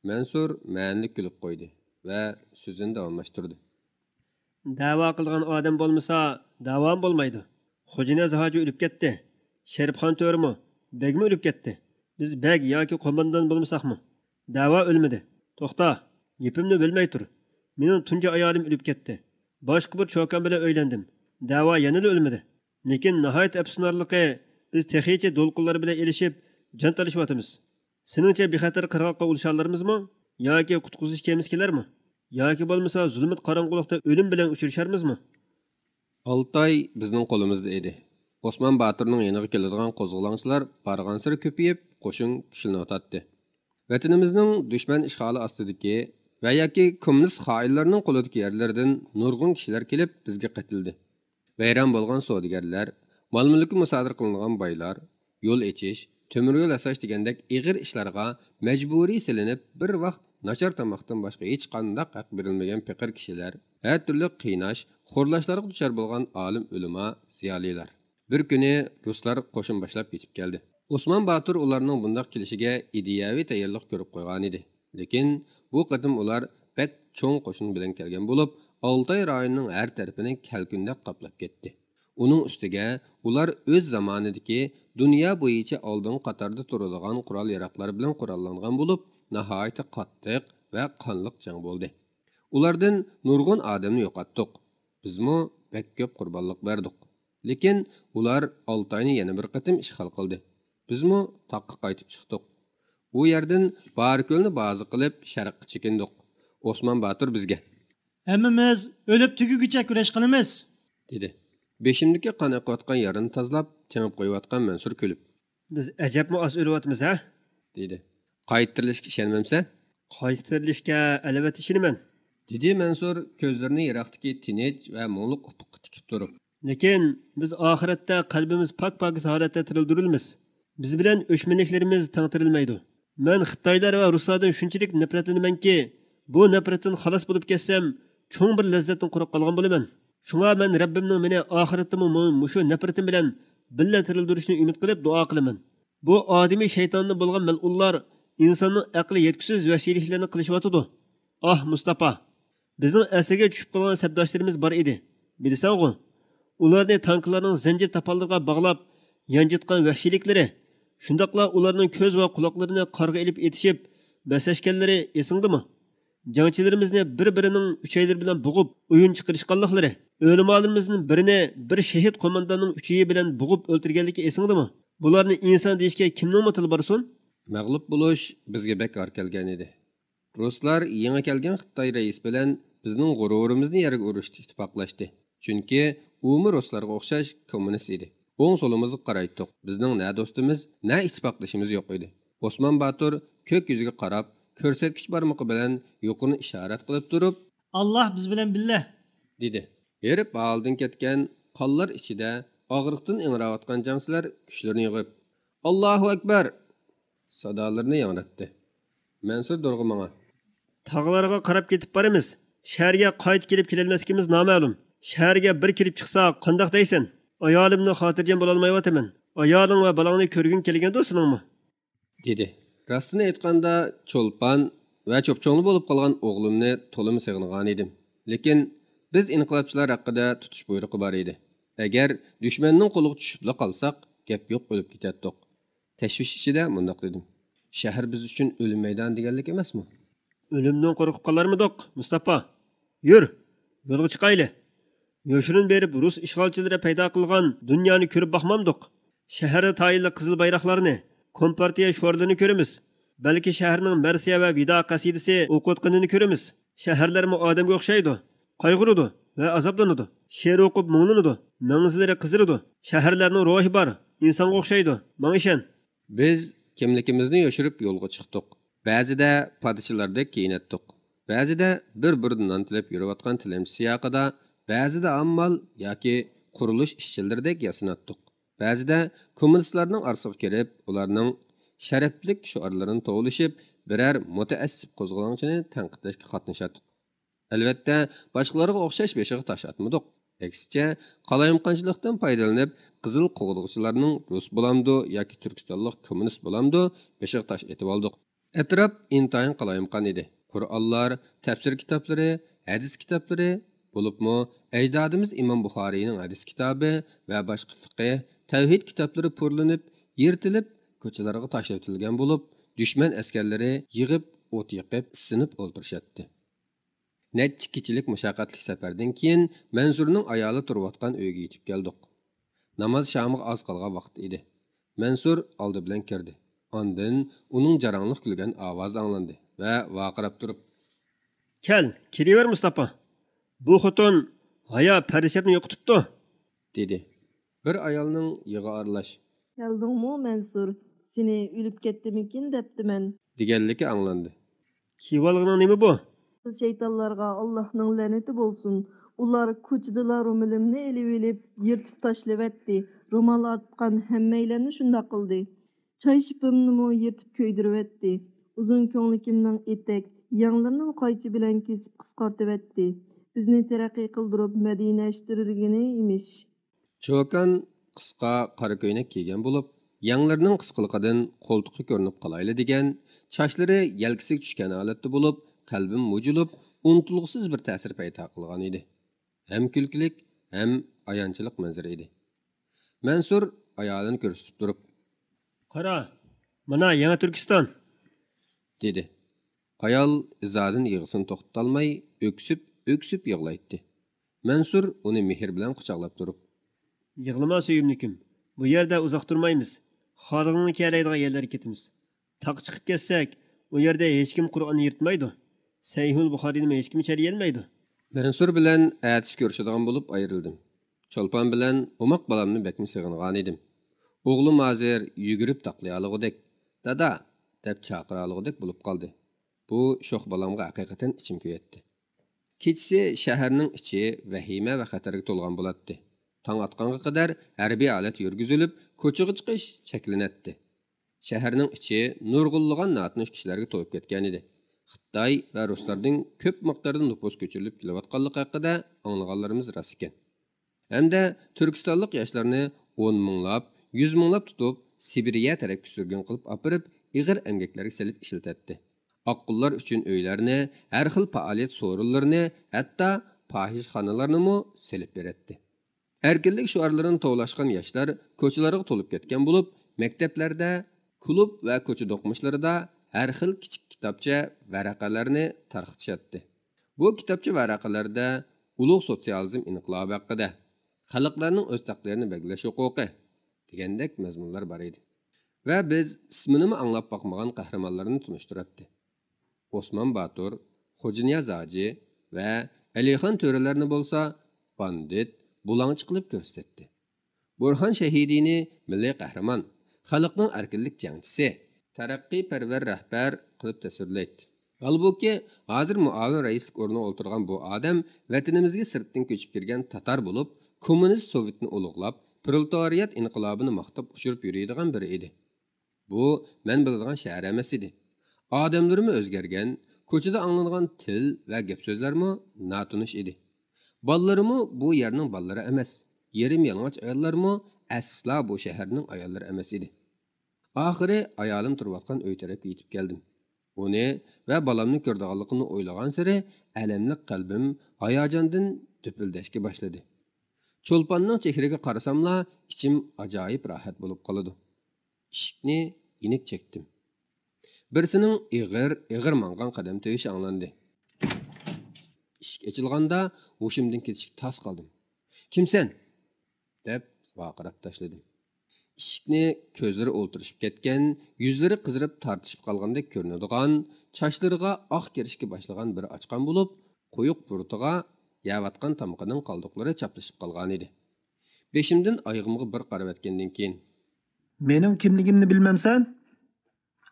مەنسۇر مەنىلىك كۈلۈپ قويدى ۋە سۆزىنى داۋاملاشتۇردى. دەۋا قىلىدىغان ئادەم بولمىسا، دەۋامۇ بولمايدۇ. خوجانىياز ھاجى ئۆلۈپ كەتتى. شېرىپخان تۆرىمۇ، بەگمۇ ئۆلۈپ كەتتى. بىز بەگ ياكى قوماندان بولمىساقمۇ؟ دەۋا ئۆلمىدى. توختا، گېپىمنى بۆلمەي تۇر. مېنىڭ تۇنجى ئايالىم ئۆلۈپ كەتتى. باشقا بىر چوكان بىلەن ئۆيلەندىم. دەۋا يەنىلا ئۆلمىدى. لېكىن ناھايىتى ئەپسۇسلىنارلىقى، بىز تېخىچە دولقۇنلار بىلەن ئېلىشىپ، جان تالىشىۋاتىمىز. سېنىڭچە بىخەتەر قىرغاققا ئۇلىشالارمىزمۇ؟ ياكى قۇتقۇزۇش كېمىسى كېلەرمۇ؟ ياكى بولمىسا زۇلمەت قاراڭغۇلۇقتا ئۆلۈم بىلەن ئۇچرىشارمىزمۇ؟ ئالتاي بىزنىڭ قولىمىزدا ئىدى. ئوسمان باتۇرنىڭ يېنىغا كېلىدىغان قوزغىلاڭچىلار بارغانسېرى كۆپىيىپ، قوشۇن كۈچلىنىۋاتاتتى. ۋەتىنىمىزنىڭ دۈشمەن ئىشغالى ئاستىدىكى ۋە ياكى كوممۇنىست خائىنلارنىڭ قولىدىكى يەرلىرىدىن نۇرغۇن كىشىلەر كېلىپ بىزگە قېتىلدى. ۋەيران بولغان سودىگەرلەر، مال-مۈلكى مۇسادىرە قىلىنغان بايلار، يول ئېچىش، تۆمۈر يول ياساش دېگەندەك ئېغىر ئىشلارغا مەجبۇرىي سېلىنىپ، بىر ۋاق ناچار تاماقتىن باشقا ھېچقانداق ھەق بېرىلمىگەن پېقىر كىشىلەر، ھەر تۈرلۈك قىيناش، خورلاشلارغا دۇچار بولغان ئالىم ئۆلىما، زىيالىيلار. بىر كۈنى رۇسلار قوشۇن باشلاپ يېتىپ كەلدى. ئوسمان باتۇر ئۇلارنىڭ بۇنداق كېلىشىگە ئىدىيەۋى تەييارلىق كۆرۈپ قويغانىدى. لېكىن بۇ قېتىم ئۇلار بەك چوڭ قوشۇن بىلەن كەلگەن بولۇپ، ئالتاي رايونىنىڭ ھەر تەرىپىنى كەلكۈندەك قاپلاپ كەتتى. ئۇنىڭ ئۈستىگە ئۇلار ئۆز زامانىدىكى دۇنيا بويىچە ئالدىنقى قاتاردا تۇرىدىغان قورال-ياراغلار بىلەن قوراللانغان بولۇپ، ناھايىتى قاتتىق ۋە قانلىق جەڭ بولدى. ئۇلاردىن نۇرغۇن ئادەمنى يوقاتتۇق. بىزمۇ بەك كۆپ قۇربانلىق بەردۇق. لېكىن ئۇلار ئالتاينى يەنە بىر قېتىم ئىشغال قىلدى. بىزمۇ تاغقا قايتىپ چىقتۇق. ئۇ يەردىن بارىكۆلنى بازا قىلىپ شەرققە چېكىندۇق. ئوسمان باتۇر بىزگە، ھەممىمىز ئۆلۈپ تۈگىگۈچە كۈرەش قىلىمىز، دېدى. بېشىمدىكى قان ئېقىۋاتقان يارىنى تازىلاپ، تېڭىپ قويۇۋاتقان مەنسۇر كۈلۈپ، بىز ئەجەبمۇ ئاز ئۆلۈۋاتىمىز ھە؟ دېدى. قايتا تىرىلىشكە ئىشەنمەمسەن؟ قايتا تىرىلىشكە ئەلۋەتتە ئىشىنىمەن، دېدى مەنسۇر كۆزلىرىنى يىراقتىكى تىنچ ۋە مۇڭلۇق ئۇپۇققا تىكىپ تۇرۇپ. لېكىن بىز ئاخىرەتتە قەلبىمىز پاك-پاكىز ھالەتتە تىرىلدۈرۈلىمىز. بىز بىلەن ئۆچمەنلىكلىرىمىز تەڭ تىرىلمەيدۇ. مەن خىتايلار ۋە رۇسلاردىن شۇنچىلىك نەپرەتلىنىمەنكى، بۇ نەپرەتتىن خالاس بولۇپ كەتسەم، چوڭ بىر لەززەتتىن قۇرۇق قالغان بولىمەن. شۇڭا مەن رەببىمنىڭ مېنى ئاخىرەتتىمۇ مۇ-، مۇشۇ نەپرىتىم بىلەن بىللە تىرىلدۈرۈشىنى ئۈمىد قىلىپ دۇئا قىلىمەن. بۇ ئادىمىي شەيتاندىن بولغان مەلئۇنلار ئىنساننىڭ ئەقلى يەتكۈسىز ۋەھشىيلىكلەرنى قىلىشىۋاتىدۇ. ئاھ، مۇستاپا! بىزنىڭ ئەسىرگە چۈشۈپ قالغان سەپداشلىرىمىز بار ئىدى. بىلىسەنغۇ؟ ئۇلارنى تانكىلارنىڭ زەنجىر تاپانلىرىغا باغلاپ يانجىتقان ۋەھشىيلىكلىرى، شۇنداقلا ئۇلارنىڭ كۆز ۋە قۇلاقلىرىنى قارغا ئېلىپ ئېتىشىپ بەسلەشكەنلىرى ئېسىڭدىمۇ؟ جەڭچىلىرىمىزنى بىر-بىرىنىڭ ئۈچەيلىرى بىلەن بوغۇپ ئويۇن چىقىرىشقانلىقلىرى، ئۆلىمالىرىمىزدىن بىرىنى بىر شېھىت قومانداننىڭ ئۈچىيى بىلەن بوغۇپ ئۆلتۈرگەنلىكى ئېسىڭدىمۇ؟ بۇلارنى ئىنسان دېيىشكە كىمنىڭمۇ تىلى بارسۇن؟ مەغلۇپ بولۇش بىزگە بەك ئار كەلگەن ئىدى. رۇسلار يېڭى كەلگەن خىتاي رەئىسى بىلەن بىزنىڭ غۇرۇرىمىزنى يەرگە ئۇرۇشتا ئىتتىپاقلاشتى. چۈنكى ئۇمۇ رۇسلارغا ئوخشاش كوممۇنىست ئىدى. ئوڭ سولىمىزغا قارايتتۇق. بىزنىڭ نە دوستىمىز، نە ئىتتىپاقدىشىمىز يوق ئىدى. ئوسمان باتۇر كۆك يۈزىگە قاراپ، كۆرسەتكۈچ بارمىقى بىلەن يۇقىرىنى ئىشارەت قىلىپ تۇرۇپ، «ئاللاھ بىز بىلەن بىللە!» دېدى. ھېرىپ ھالىدىن كەتكەن، قانلار ئىچىدە ئاغرىقتىن ئىڭراۋاتقان جەڭچىلەر كۈچلىرىنى يىغىپ، «ئاللاھۇ ئەكبەر!» سادالىرىنى ياڭراتتى. مەنسۇر دورغا ماڭا، «تاغلارغا قاراپ كېتىپ بارىمىز. شەھەرگە قايتا كېلىپ كېلەلمەسلىكىمىز نامەلۇم. شەھەرگە بىر كىرىپ چىقساق قانداق دەيسەن؟ ئايالىمنى خاتىرجەم بولالمايۋاتىمەن. ئايالىڭ ۋە بالاڭنى كۆرگۈڭ كېلگەندۇ سېنىڭمۇ؟» دېدى. راستىنى ئېيتقاندا، چولپان ۋە چوپچوڭلا بولۇپ قالغان ئوغلۇمنى تولىمۇ سېغىنغانىدىم. لېكىن بىز ئىنقىلابچىلار ھەققىدە تۇتۇش بۇيرۇقى بار ئىدى. ئەگەر دۈشمەننىڭ قولىغا چۈشۈپلا قالساق، گەپ يوق، ئۆلۈپ كېتەتتۇق. تەشۋىش ئىچىدە مۇنداق دېدىم، «شەھەر بىز ئۈچۈن ئۆلۈم مەيدانى دېگەنلىك ئەمەسمۇ؟» «ئۆلۈمدىن قورقۇپ قالارمىدۇق، مۇستاپا؟ يۈر، يولغا چىقايلى. يوشۇرۇن بېرىپ رۇس ئىشغالچىلىرى پەيدا قىلغان دۇنيانى كۆرۈپ باقمامدۇق؟ شەھەردە تايىنلىق قىزىل بايراقلارنى، كومپارتىيە شوئارلىرىنى كۆرىمىز. بەلكى شەھەرنىڭ مەرسىيە ۋە ۋىدا قەسىدىسى ئوقۇۋاتقىنىنى كۆرىمىز. شەھەرلەرمۇ ئادەمگە ئوخشايدۇ، قايغۇرىدۇ ۋە ئازابلىنىدۇ. شېئىر ئوقۇپ مۇڭلىنىدۇ، مەڭزىلىرى قىزىرىدۇ. شەھەرلەرنىڭ روھى بار، ئىنسانغا ئوخشايدۇ. ماڭا ئىشەن.» بىز كىملىكىمىزنى يوشۇرۇپ يولغا چىقتۇق. بەزىدە پادىچىلاردەك كىيىنەتتۇق. بەزىدە بىر بۇردا نان تىلەپ يۈرۈۋاتقان تىلەمچى سىياقىدا، بەزىدە ئاممال ياكى قۇرۇلۇش ئىشچىلىرىدەك ياسىناتتۇق. بەزىدە كوممۇنىستلارنىڭ ئارىسىغا كىرىپ، ئۇلارنىڭ شەرەپلىك شوئارلىرىنى توۋلىشىپ، بىرەر مۇتەئەسسىپ قوزغىلاڭچىنى تەنقىدلەشكە قاتنىشاتتۇق. ئەلۋەتتە، باشقىلارغا ئوخشاش بېشىغا تاش ئاتمىدۇق. ئەكسىچە، قالايمىقانچىلىقتىن پايدىلىنىپ، قىزىل قوغدىغۇچىلارنىڭ رۇس بولامدۇ ياكى تۈركىستانلىق كوممۇنىست بولامدۇ، بېشىغا تاش ئېتىۋالدۇق. ئەتراپ ئىنتايىن قالايمىقان ئىدى. قۇرئانلار، تەپسىر كىتابلىرى، ھەدىس كىتابلىرى، بولۇپمۇ ئەجدادىمىز ئىمام بۇخارىينىڭ ھەدىس كىتابى ۋە باشقا فىقىھ، تەۋھىد كىتابلىرى پۇرلىنىپ، يىرتىلىپ، كوچىلارغا تاشلىۋېتىلگەن بولۇپ، دۈشمەن ئەسكەرلىرى يىغىپ، ئوت يېقىپ، ئىسسىنىپ ئولتۇرۇشاتتى. نەچچە كېچىلىك مۇشەققەتلىك سەپەردىن كېيىن، مەنسۇرنىڭ ئايالى تۇرۇۋاتقان ئۆيگە يېتىپ كەلدۇق. ناماز شامىغا ئاز قالغان ۋاقىت ئىدى. مەنسۇر ئالدى بىلەن كىردى. ئاندىن ئۇنىڭ جاراڭلىق كۈلگەن ئاۋازى ئاڭلاندى ۋە ۋارقىراپ تۇرۇپ، «كەل، كىرىۋەر، مۇستاپا. بۇ خوتۇن ھايا پەرىشەپنى يوقىتىپتۇ!» دېدى. بىر ئايالنىڭ يىغا ئارىلاش، «كەلدىڭمۇ، مەنسۇر؟ سېنى ئۆلۈپ كەتتىمىكىن دەپتىمەن.» دېگەنلىكى ئاڭلاندى. «كىيىۋالغىنىڭ نېمە بۇ؟» «شەيتانلارغا ئاللاھنىڭ لەنىتى بولسۇن. ئۇلار كوچىدىلا رومىلىمنى ئېلىۋېلىپ، يىرتىپ تاشلىۋەتتى. رومال ئارتقان ھەممەيلەننى شۇنداق قىلدى. چاي شىپىمنىمۇ يىرتىپ كۆيدۈرۈۋەتتى. ئۇزۇن كۆڭلىكىمنىڭ ئېتەك، يەڭلىرىنىمۇ قايچا بىلەن كېسىپ قىسقارتىۋەتتى. بىزنى تەرەققىي قىلدۇرۇپ مەدىنەشتۈرگىنى ئىمىش.» چوكان قىسقا قارا كۆينەك كىيگەن بولۇپ، يەڭلىرىنىڭ قىسقىلىقىدىن قولتۇقى كۆرۈنۈپ قالايلا دېگەن، چاچلىرى يەلكىسىگە چۈشكەن ھالەتتە بولۇپ، قەلبىم مۇجۇلۇپ، ئۇنتۇلغۇسىز بىر تەسىر پەيدا قىلغان ئىدى. ھەم كۈلكىلىك، ھەم ئايانچلىق مەنزىرە ئىدى. مەنسۇر ئايالىنى كۆرسىتىپ تۇرۇپ، «قارا، مانا يېڭى تۈركىستان!» دېدى. ئايال ئىزادىن يىغىسىنى توختىتالماي، ئۆكسۈپ، ئۆكسۈپ يىغلايتتى. مەنسۇر ئۇنى مېھىر بىلەن قۇچاقلاپ تۇرۇپ، «يىغلىما، سۆيۈملۈكۈم. بۇ يەردە ئۇزاق تۇرمايمىز. خالىغىنىڭنى كىيەلەيدىغان يەرلەرگە كېتىمىز. تاغقا چىقىپ كەتسەك، ئۇ يەردە ھېچكىم قۇرئاننى يىرتمايدۇ. سەھىھۇل بۇخارىينىمۇ ھېچكىم چەلىيەلمەيدۇ.» مەنسۇر بىلەن ئەتىسى كۆرۈشىدىغان بولۇپ ئايرىلدىم. چولپان بىلەن ئوماق بالامنى بەكمۇ سېغىنغانىدىم. ئوغلۇم ھازىر يۈگۈرۈپ تاقىيالىغۇدەك، «دادا!» دەپ چاقىرالىغۇدەك بولۇپ قالدى. بۇ شوخ بالامغا ھەقىقەتەن ئىچىم كۆيەتتى. كېچىسى شەھەرنىڭ ئىچى ۋەھىمە ۋە خەتەرگە تولغان بولاتتى. تاڭ ئاتقانغا قەدەر ھەربىي ھالەت يۈرگۈزۈلۈپ، كوچىغا چىقىش چەكلىنەتتى. شەھەرنىڭ ئىچى نۇرغۇنلىغان ناتونۇش كىشىلەرگە تولۇپ كەتكەنىدى. خىتاي ۋە رۇسلاردىن كۆپ مىقداردا نوپۇس كۆچۈرۈلۈپ كېلىۋاتقانلىقى ھەققىدە ئاڭلىغانلىرىمىز راست ئىكەن. ھەمدە تۈركىستانلىق ياشلارنى ئون مىڭلاپ، يۈز مىڭلاپ تۇتۇپ، سىبىرىيە تەرەپكە سۈرگۈن قىلىپ ئاپىرىپ، ئېغىر ئەمگەكلەرگە سېلىپ ئىشلىتەتتى. ئاققۇنلار ئۈچۈن ئۆيلەرنى، ھەر خىل پائالىيەت سورۇنلىرىنى، ھەتتا پاھىشىخانىلارنىمۇ سېلىپ بېرەتتى. ئەركىنلىك شوئارلىرىنى توۋلاشقان ياشلار كوچىلارغا تولۇپ كەتكەن بولۇپ، مەكتەپلەردە، كۇلۇب ۋە كوچا دوقمۇشلىرىدا ھەر خىل كىچىك كىتابچە، ۋەرەقەلەرنى تارقىتىشاتتى. بۇ كىتابچە، ۋەرەقەلەردە ئۇلۇغ سوتسىيالىزم ئىنقىلابى ھەققىدە، خەلقلەرنىڭ ئۆز تەقدىرىنى بەلگىلەش ھوقۇقى دېگەندەك مەزمۇنلار بار ئىدى. ۋە بىز ئىسمىنىمۇ ئاڭلاپ باقمىغان قەھرىمانلارنى تونۇشتۇراتتى. ئوسمان باتۇر، خوجانىياز ھاجى ۋە ئەلىخان تۆرىلەرنى بولسا باندىت، بۇلاڭچى قىلىپ كۆرسىتەتتى. بۇرھان شەھىدىنى مىللىي قەھرىمان، خەلقنىڭ ئەركىنلىك جەڭچىسى، تەرەققىيپەرۋەر رەھبەر قىلىپ تەسۋىرلەيتتى. ھالبۇكى، ھازىر مۇئاۋىن رەئىسلىك ئورنىغا ئولتۇرغان بۇ ئادەم ۋەتىنىمىزگە سىرتتىن كۆچۈپ كىرگەن تاتار بولۇپ، كوممۇنىست سوۋېتنى ئۇلۇغلاپ، پرولېتارىيات ئىنقىلابىنى ماختاپ ئۇچۇرۇپ يۈرىدىغان بىرى ئىدى. بۇ مەن بىلىدىغان شەھەر ئەمەس ئىدى. ئادەملىرىمۇ ئۆزگەرگەن، كوچىدا ئاڭلىنىدىغان تىل ۋە گەپ-سۆزلەرمۇ ناتونۇش ئىدى. بالىلىرىمۇ بۇ يەرنىڭ بالىلىرى ئەمەس، يېرىم يالىڭاچ ئاياللارمۇ ئەسلا بۇ شەھەرنىڭ ئاياللىرى ئەمەس ئىدى. ئاخىرى ئايالىم تۇرۇۋاتقان ئۆي تەرەپكە يېتىپ كەلدىم. ئۇنى ۋە بالامنى كۆرىدىغانلىقىمنى ئويلىغانسېرى ئەلەملىك قەلبىم ھاياجاندىن دۈپۈلدەشكە باشلىدى. چولپاننىڭ چېھرىگە قارىساملا ئىچىم ئاجايىپ راھەت بولۇپ قالىدۇ. ئىشىكنى يېنىك چەكتىم. بىرسىنىڭ ئېغىر، ئېغىر ماڭغان قەدەم تىۋىشى ئاڭلاندى. ئىشىك ئېچىلغاندا ھوشۇمدىن كېتىشكە تاس قالدىم. «كىمسەن؟» دەپ ۋارقىراپ تاشلىدىم. ئىشىكنى كۆزلىرى ئولتۇرۇشۇپ كەتكەن، يۈزلىرى قىزىرىپ تارتىشىپ قالغاندەك كۆرۈنىدىغان، چاچلىرىغا ئاق كىرىشكە باشلىغان بىرى ئاچقان بولۇپ، قويۇق بۇرۇتىغا يەۋاتقان تامىقىنىڭ قالدۇقلىرى چاپلىشىپ قالغانىدى. بېشىمدىن ئايىغىمغا بىر قارىۋەتكەندىن كېيىن، «مېنىڭ كىملىكىمنى بىلمەمسەن؟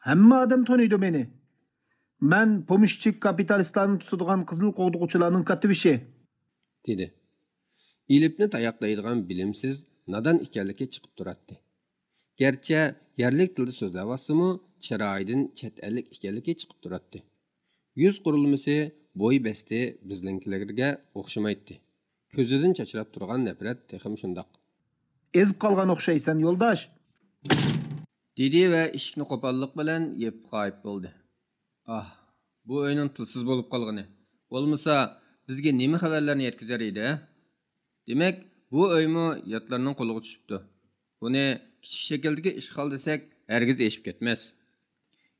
ھەممە ئادەم تونۇيدۇ مېنى. مەن پومېشچىك كاپىتالىستلارنى تۇتىدىغان قىزىل قوغدىغۇچىلارنىڭ كاتتىبېشى.» دېدى. ئېلىپنى تاياقلايدىغان بىلىمسىز، نادان ئىكەنلىكى چىقىپ تۇراتتى. گەرچە يەرلىك تىلدا سۆزلەۋاتسىمۇ، چىرايىدىن چەت ئەللىك ئىكەنلىكى چىقىپ تۇراتتى. يۈز قۇرۇلمىسى، بوي بەستى بىزنىڭكىلەرگە ئوخشىمايتتى. كۆزىدىن چاچراپ تۇرغان نەپرەت تېخىمۇ شۇنداق. «ئېزىپ قالغان ئوخشايسەن، يولداش!» دېدى ۋە ئىشىكنى قوپاللىق بىلەن يېپىپ غايىب بولدى. ئاھ، بۇ ئۆينىڭ تىلسىز بولۇپ قالغىنى! بولمىسا، بىزگە نېمە خەۋەرلەرنى يەتكۈزەر ئىدى، ھە؟ دېمەك، بۇ ئۆيمۇ ياتلارنىڭ قولىغا چۈشۈپتۇ. بۇنى كىچىك شەكىلدىكى ئىشغال دېسەك، ھەرگىز ئېشىپ كەتمەس.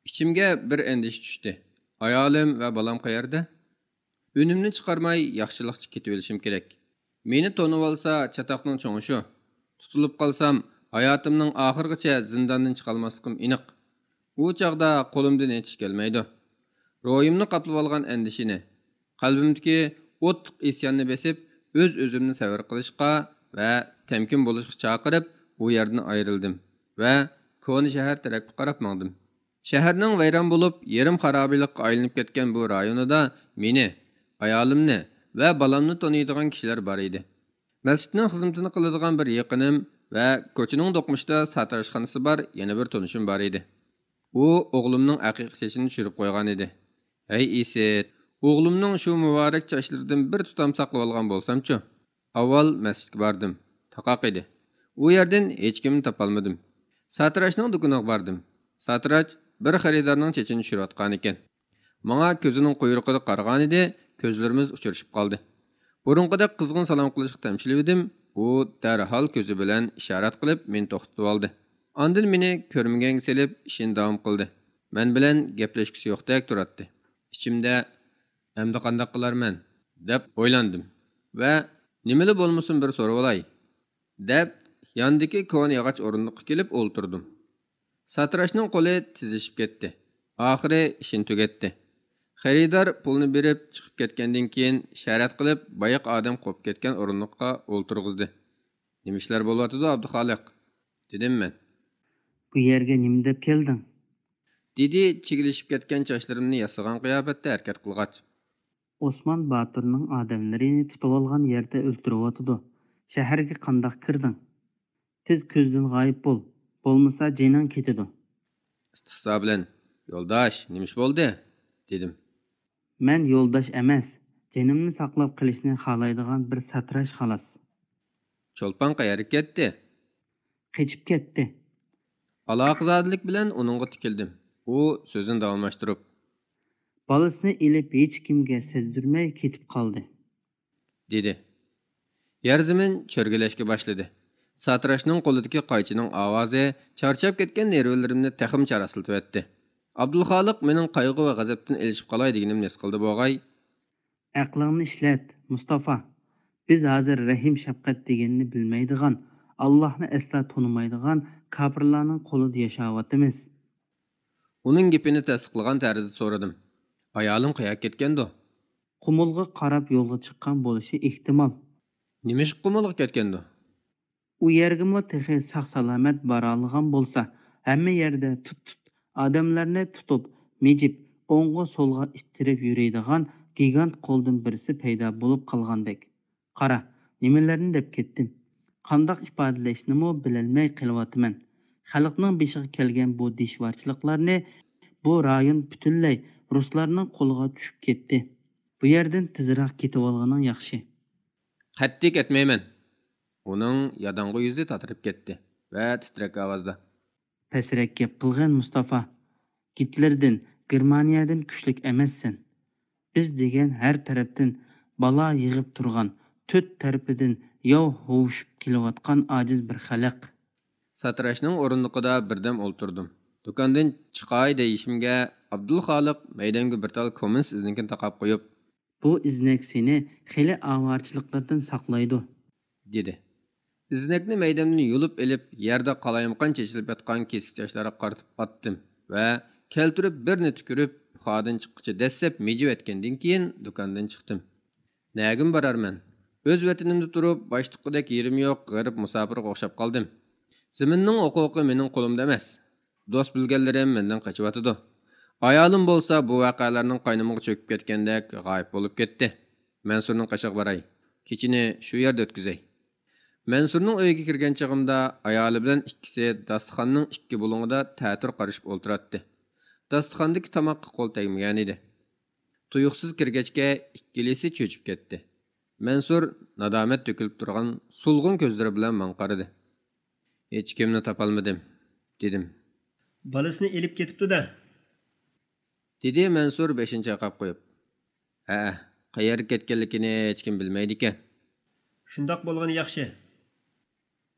ئىچىمگە بىر ئەندىشە چۈشتى. ئايالىم ۋە بالام قەيەردە؟ ئۈنۈمنى چىقارماي ياخشىلىقچە كېتىۋېلىشىم كېرەك. مېنى تونۇۋالسا چاتاقنىڭ چوڭى شۇ. تۇتۇلۇپ قالسام، ھاياتىمنىڭ ئاخىرىغىچە زىنداندىن چىقالماسلىقىم ئېنىق. ئۇ چاغدا قولۇمدىن ھېچ ئىش كەلمەيدۇ. روھىمنى قاپلىۋالغان ئەندىشىنى، قەلبىمدىكى ئوتلۇق ئىسياننى بېسىپ، ئۆز-ئۆزۈمنى سەۋر قىلىشقا ۋە تەمكىن بولۇشقا چاقىرىپ، ئۇ يەردىن ئايرىلدىم ۋە كونا شەھەر تەرەپكە قاراپ ماڭدىم. شەھەرنىڭ ۋەيران بولۇپ، يېرىم خارابىلىققا ئايلىنىپ كەتكەن بۇ رايونىدا مېنى، ئايالىمنى ۋە بالامنى تونۇيدىغان كىشىلەر بار ئىدى. مەسچىتنىڭ خىزمىتىنى قىلىدىغان بىر يېقىنىم ۋە كوچىنىڭ دوقمۇشىدا ساتىراشخانىسى بار يەنە بىر تونۇشۇم بار ئىدى. ئۇ ئوغلۇمنىڭ ئەقىقە چېچىنى چۈشۈرۈپ قويغان ئىدى. ھەي ئىسىت، ئوغلۇمنىڭ شۇ مۇبارەك چاچلىرىدىن بىر تۇتام ساقلىۋالغان بولسامچۇ؟ ئاۋۋال مەسچىتكە باردىم. تاقاق ئىدى. ئۇ يەردىن ھېچكىمنى تاپالمىدىم. ساتىراشنىڭ دۇكىنىغا باردىم. ساتىراش بىر خېرىدارنىڭ چېچىنى چۈشۈرۈۋاتقانىكەن. ماڭا كۆزىنىڭ قۇيرۇقىدا قارىغانىدى، كۆزلىرىمىز ئۇچرىشىپ قالدى. بۇرۇنقىدەك قىزغىن سالام قىلىشقا تەمشىلىۋىدىم، ئۇ دەرھال كۆزى بىلەن ئىشارەت قىلىپ مېنى توختىتىۋالدى. ئاندىن مېنى كۆرمىگەنگە سېلىپ ئىشىنى داۋام قىلدى. مەن بىلەن گەپلەشكۈسى يوقتەك تۇراتتى. ئىچىمدە، «ئەمدى قانداق قىلارمەن؟» دەپ ئويلاندىم ۋە، «نېمىلا بولمىسۇن، بىر سورىۋالاي» دەپ، ياندىكى كونا ياغاچ ئورۇندۇققا كېلىپ ئولتۇردۇم. ساتىراشنىڭ قولى تېزلىشىپ كەتتى. ئاخىرى ئىشىنى تۈگەتتى. خېرىدار پۇلنى بېرىپ چىقىپ كەتكەندىن كېيىن، ئىشارەت قىلىپ، بايىقى ئادەم قوپۇپ كەتكەن ئورۇندۇققا ئولتۇرغۇزدى. «نېمە ئىشلار بولۇۋاتىدۇ، ئابدۇخالىق؟» دېدىم مەن. «بۇ يەرگە نېمە دەپ كەلدىڭ؟» دېدى چىگىلىشىپ كەتكەن چاچلىرىمنى ياسىغان قىياپەتتە ھەرىكەت قىلغاچ. «ئوسمان باتۇرنىڭ ئادەملىرىنى تۇتۇۋالغان يەردە ئۆلتۈرۈۋاتىدۇ. شەھەرگە قانداق كىردىڭ؟ تېز كۆزدىن غايىب بول، بولمىسا جېنىڭ كېتىدۇ.» ئىستېھزا بىلەن، «يولداش، نېمە ئىش بولدى؟» دېدىم. «مەن يولداش ئەمەس، جېنىمنى ساقلاپ قېلىشنى خالايدىغان بىر ساتىراش خالاس.» «چولپان قەيەرگە كەتتى؟» «قېچىپ كەتتى.» ئالاقىزادىلىك بىلەن ئۇنىڭغا تىكىلدىم. ئۇ سۆزىنى داۋاملاشتۇرۇپ، «بالىسىنى ئېلىپ ھېچكىمگە سەزدۈرمەي كېتىپ قالدى.» دېدى. يەر-زېمىن چۆرگىلەشكە باشلىدى. ساتىراشنىڭ قولىدىكى قايچىنىڭ ئاۋازى چارچاپ كەتكەن نېرۋىلىرىمنى تېخىمۇ چاراسلىتىۋەتتى. ئابدۇلخالىق مېنىڭ قايغۇ ۋە غەزەپتىن ئېلىشىپ قالاي دېگىنىمنى ھېس قىلدى بوغاي. ئەقلىڭنى ئىشلەت، مۇستافا. بىز ھازىر رەھىم-شەپقەت دېگەننى بىلمەيدىغان، ئاللاھنى ئەسلا تونۇمايدىغان كاپىرلارنىڭ قولىدا ياشاۋاتىمىز. ئۇنىڭ گېپىنى تەستىقلىغان تەرزدە سورىدىم. ئايالىم قەيەرگە كەتكەندۇ؟ قۇمۇلغا قاراپ يولغا چىققان بولۇشى ئېھتىمال. نېمىشقا قۇمۇلغا كەتكەندۇ؟ ئۇ يەرگىمۇ تېخى ساق-سالامەت بارالىغان بولسا، ھەممە يەردە تۇت-تۇت ئادەملەرنى تۇتۇپ، مىجىپ، ئوڭغا-سولغا ئىتتىرىپ يۈرىدىغان گىگانت قولدىن بىرسى پەيدا بولۇپ قالغاندەك. قارا، نېمىلەرنى دەپ كەتتىم. قانداق ئىپادىلەشنىمۇ بىلەلمەي قېلىۋاتىمەن. خەلقنىڭ بېشىغا كەلگەن بۇ دىشۋارچىلىقلارنى، بۇ رايون پۈتۈنلەي رۇسلارنىڭ قولىغا چۈشۈپ كەتتى. بۇ يەردىن تېزراق كېتىۋالغىنىڭ ياخشى. قەتئىي كەتمەيمەن. ئۇنىڭ ياداڭغۇ يۈزى تاتىرىپ كەتتى ۋە تىترەك ئاۋازدا. پەسرەك گەپ قىلغىن، مۇستافا. گىتلېردىن، گېرمانىيەدىن كۈچلۈك ئەمەسسەن. بىز دېگەن ھەر تەرەپتىن بالا يېغىپ تۇرغان، تۆت تەرىپىدىن ياۋ ھوۋۇشۇپ كېلىۋاتقان ئاجىز بىر خەلق. ساتىراشنىڭ ئورۇندۇقىدا بىردەم ئولتۇردۇم. دۇكاندىن چىقاي دېيىشىمگە، ئابدۇلخالىق مەيدەمگە بىر تال كوممۇنىست ئىزنىكىنى تاقاپ قويۇپ، بۇ ئىزنەك سېنى خېلى ئاۋارىچىلىقلاردىن ساقلايدۇ، دېدى. ئىزنەكنى مەيدەمدىن يۇلۇپ ئېلىپ، يەردە قالايمىقان چېچىلىپ ياتقان كېسىك چاچلارغا قارىتىپ ئاتتىم ۋە كەلتۈرۈپ بىرنى تۈكۈرۈپ، پۇخادىن چىققىچە دەسسەپ مىجىۋەتكەندىن كېيىن، دۇكاندىن چىقتىم. نەگىمۇ بارارمەن؟ ئۆز ۋەتىنىمدە تۇرۇپ، باشلىققىدەك يېرىم يوق غېرىب مۇساپىرغا ئوخشاپ قالدىم. زېمىننىڭ ھوقۇقى مېنىڭ قولۇمدا ئەمەس. دوست-بىلگەنلىرىم مەندىن قېچىۋاتىدۇ. ئايالىم بولسا بۇ ۋەقەلەرنىڭ قاينىمىغا چۆكۈپ كەتكەندەك غايىب بولۇپ كەتتى. مەنسۇرنىڭ قېشىغا باراي. كېچىنى شۇ يەردە ئۆتكۈزەي. مەنسۇرنىڭ ئۆيىگە كىرگەن چېغىمدا ئايالى بىلەن ئىككىسى داستىخاننىڭ ئىككى بۇلۇڭىدا تەتۈر قارىشىپ ئولتۇراتتى. داستىخاندىكى تاماققا قول تەگمىگەنىدى. تۇيۇقسىز كىرگەچكە ئىككىلىسى چۆچۈپ كەتتى. مەنسۇر نادامەت تۆكۈلۈپ تۇرغان سولغۇن كۆزلىرى بىلەن ماڭا قارىدى. ھېچكىمنى تاپالمىدىم، دېدىم. بالىسىنى ئېلىپ كېتىپتۇ-دە، دېدى مەنسۇر بېشىنى چايقاپ قويۇپ. ھەئە، قەيەرگە كەتكەنلىكىنى ھېچكىم بىلمەيدىكەن. شۇنداق بولغىنى ياخشى،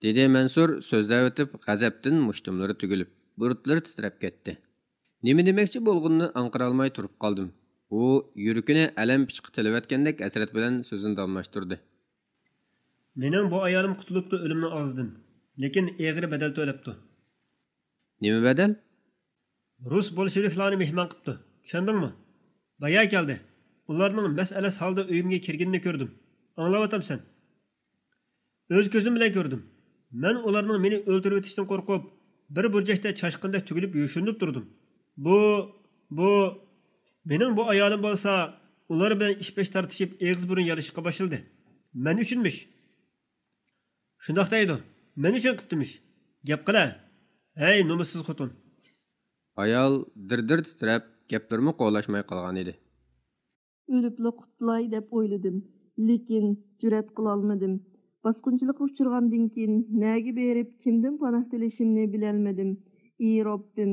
دېدى مەنسۇر سۆزلەۋېتىپ، غەزەپتىن مۇشتۇملىرى تۈگۈلۈپ، بۇرۇتلىرى تىترەپ كەتتى. نېمە دېمەكچى بولغىنىنى ئاڭقىرالماي تۇرۇپ قالدىم. ئۇ يۈرىكىنى ئەلەم پىچىقى تىلىۋەتكەندەك ھەسرەت بىلەن سۆزىنى داۋاملاشتۇردى. مېنىڭ بۇ ئايالىم قۇتۇلۇپتۇ ئۆلۈمنىڭ ئاغزىدىن، لېكىن ئېغىر بەدەل تۆلەپتۇ. نېمە بەدەل؟ رۇس بولشېۋىكلارنى مېھمان قىپتۇ، چۈشەندىڭمۇ؟ بايا كەلدى. ئۇلارنىڭ مەس-ئەلەس ھالدا ئۆيۈمگە كىرگىنىنى كۆردۈم. ئاڭلاۋاتامسەن؟ ئۆز كۆزۈم بىلەن كۆردۈم. مەن ئۇلارنىڭ مېنى ئۆلتۈرۈۋېتىشتىن قورقۇپ، بىر بۇرجەكتە چاشقاندەك تۈگۈلۈپ يوشۇرۇنۇپ تۇردۇم. بۇ، بۇ، مېنىڭ بۇ ئايالىم بولسا، ئۇلار بىلەن ئىش-پەش تارتىشىپ، ئېغىز-بۇرۇن يالىشىشقا باشلىدى. مەن ئۈچۈنمىش؟ شۇنداق دەيدۇ. مەن ئۈچۈن قىپتىمىش. گەپ قىلە. ھەي، نومۇسسىز خوتۇن! ئايال دىر-دىر تىترەپ، گەپلىرىمۇ قولاشماي قالغانىدى. ئۆلۈپلا قۇتۇلاي دەپ ئويلىدىم، لېكىن جۈرئەت قىلالمىدىم. باسقۇنچىلىققا ئۇچرىغاندىن كېيىن، نەگە بېرىپ، كىمدىن پاناھ تىلىشىمنى بىلەلمىدىم. ئى رەببىم،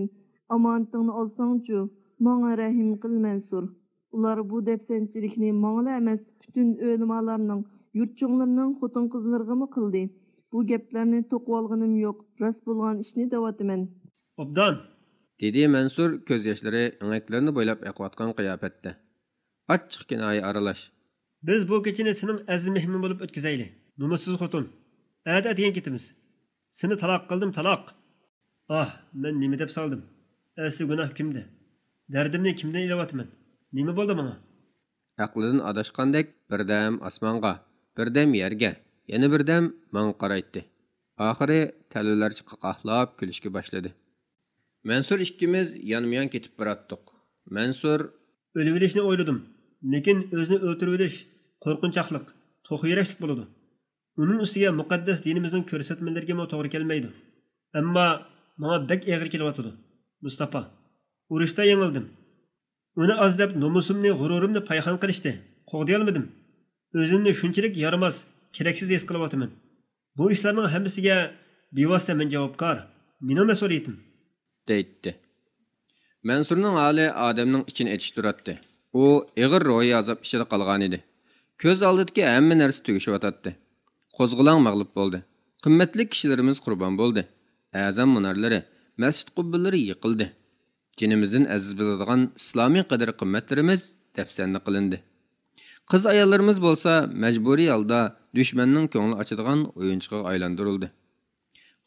ئامانىتىڭنى ئالساڭچۇ، ماڭا رەھىم قىل، مەنسۇر. ئۇلار بۇ دەپسەندىچىلىكنى ماڭىلا ئەمەس، پۈتۈن ئۆلىمالارنىڭ، يۇرتچۇڭلىرىنىڭ خوتۇن-قىزلىرىغىمۇ قىلدى. بۇ گەپلەرنى توقۇۋالغىنىم يوق، راست بولغان ئىشنى دەۋاتىمەن. ئوبدان! دېدى مەنسۇر كۆز ياشلىرى ئېڭەكلىرىنى بويلاپ ئېقىۋاتقان قىياپەتتە. ئاچچىق كىنايە ئارىلاش. بىز بۇ كېچىنى سېنىڭ ئەزىز مېھمىن بولۇپ ئۆتكۈزەيلى، نومۇسسىز خوتۇن. ئەتە ئەتىگەن كېتىمىز. سېنى تالاق قىلدىم، تالاق. ئاھ، مەن نېمە دەپ سالدىم؟ ئەسلى گۇناھ كىمدە؟ دەردىمنى كىمدىن ئېلىۋاتىمەن؟ نېمە بولدى ماڭا؟ ئەقلىدىن ئاداشقاندەك بىردەم ئاسمانغا، بىردەم يەرگە، يەنە بىردەم ماڭا قارايتتى. ئاخىرى تەلۋىلەرچە قاقاھلاپ كۈلۈشكە باشلىدى. مەنسۇر ئىككىمىز يانمۇيان كېتىپ باراتتۇق. مەنسۇر، ئۆلۈۋېلىشنى ئويلىدىم، لېكىن ئۆزىنى ئۆلتۈرۈۋېلىش قورقۇنچاقلىق، توخۇ يۈرەكلىك بولىدۇ. ئۇنىڭ ئۈستىگە مۇقەددەس دىنىمىزنىڭ كۆرسەتمىلىرىگىمۇ توغرا كەلمەيدۇ. ئەمما ماڭا بەك ئېغىر كېلىۋاتىدۇ، مۇستاپا. ئۇرۇشتا يېڭىلدىم. ئۇنى ئاز دەپ نومۇسۇمنى، غۇرۇرۇمنى پايخان قىلىشتى، قوغدىيالمىدىم. ئۆزۈمنى شۇنچىلىك يارىماس، كېرەكسىز ھېس قىلىۋاتىمەن. بۇ ئىشلارنىڭ ھەممىسىگە بىۋاسىتە مەن جاۋابكار. مېنىڭ مەسئۇلىيىتىم. دەيتتى. مەنسۇرنىڭ ھالى ئادەمنىڭ ئىچىنى ئېچىشتۇراتتى. ئۇ ئېغىر روھىي ئازاب ئىچىدە قالغانىدى. كۆز ئالدىدىكى ھەممە نەرسە تۈگىشىۋاتاتتى. قوزغىلاڭ مەغلۇپ بولدى. قىممەتلىك كىشىلىرىمىز قۇربان بولدى. ئەزان مۇنارلىرى، مەسچىت قۇببىلىرى يىقىلدى. جېنىمىزدىن ئەزىز بىلىدىغان ئىسلامىي قەدىر-قىممەتلىرىمىز دەپسەندە قىلىندى. قىز-ئاياللىرىمىز بولسا مەجبۇرىي ھالدا دۈشمەننىڭ كۆڭلى ئاچىدىغان ئويۇنچۇقىغا ئايلاندۇرۇلدى.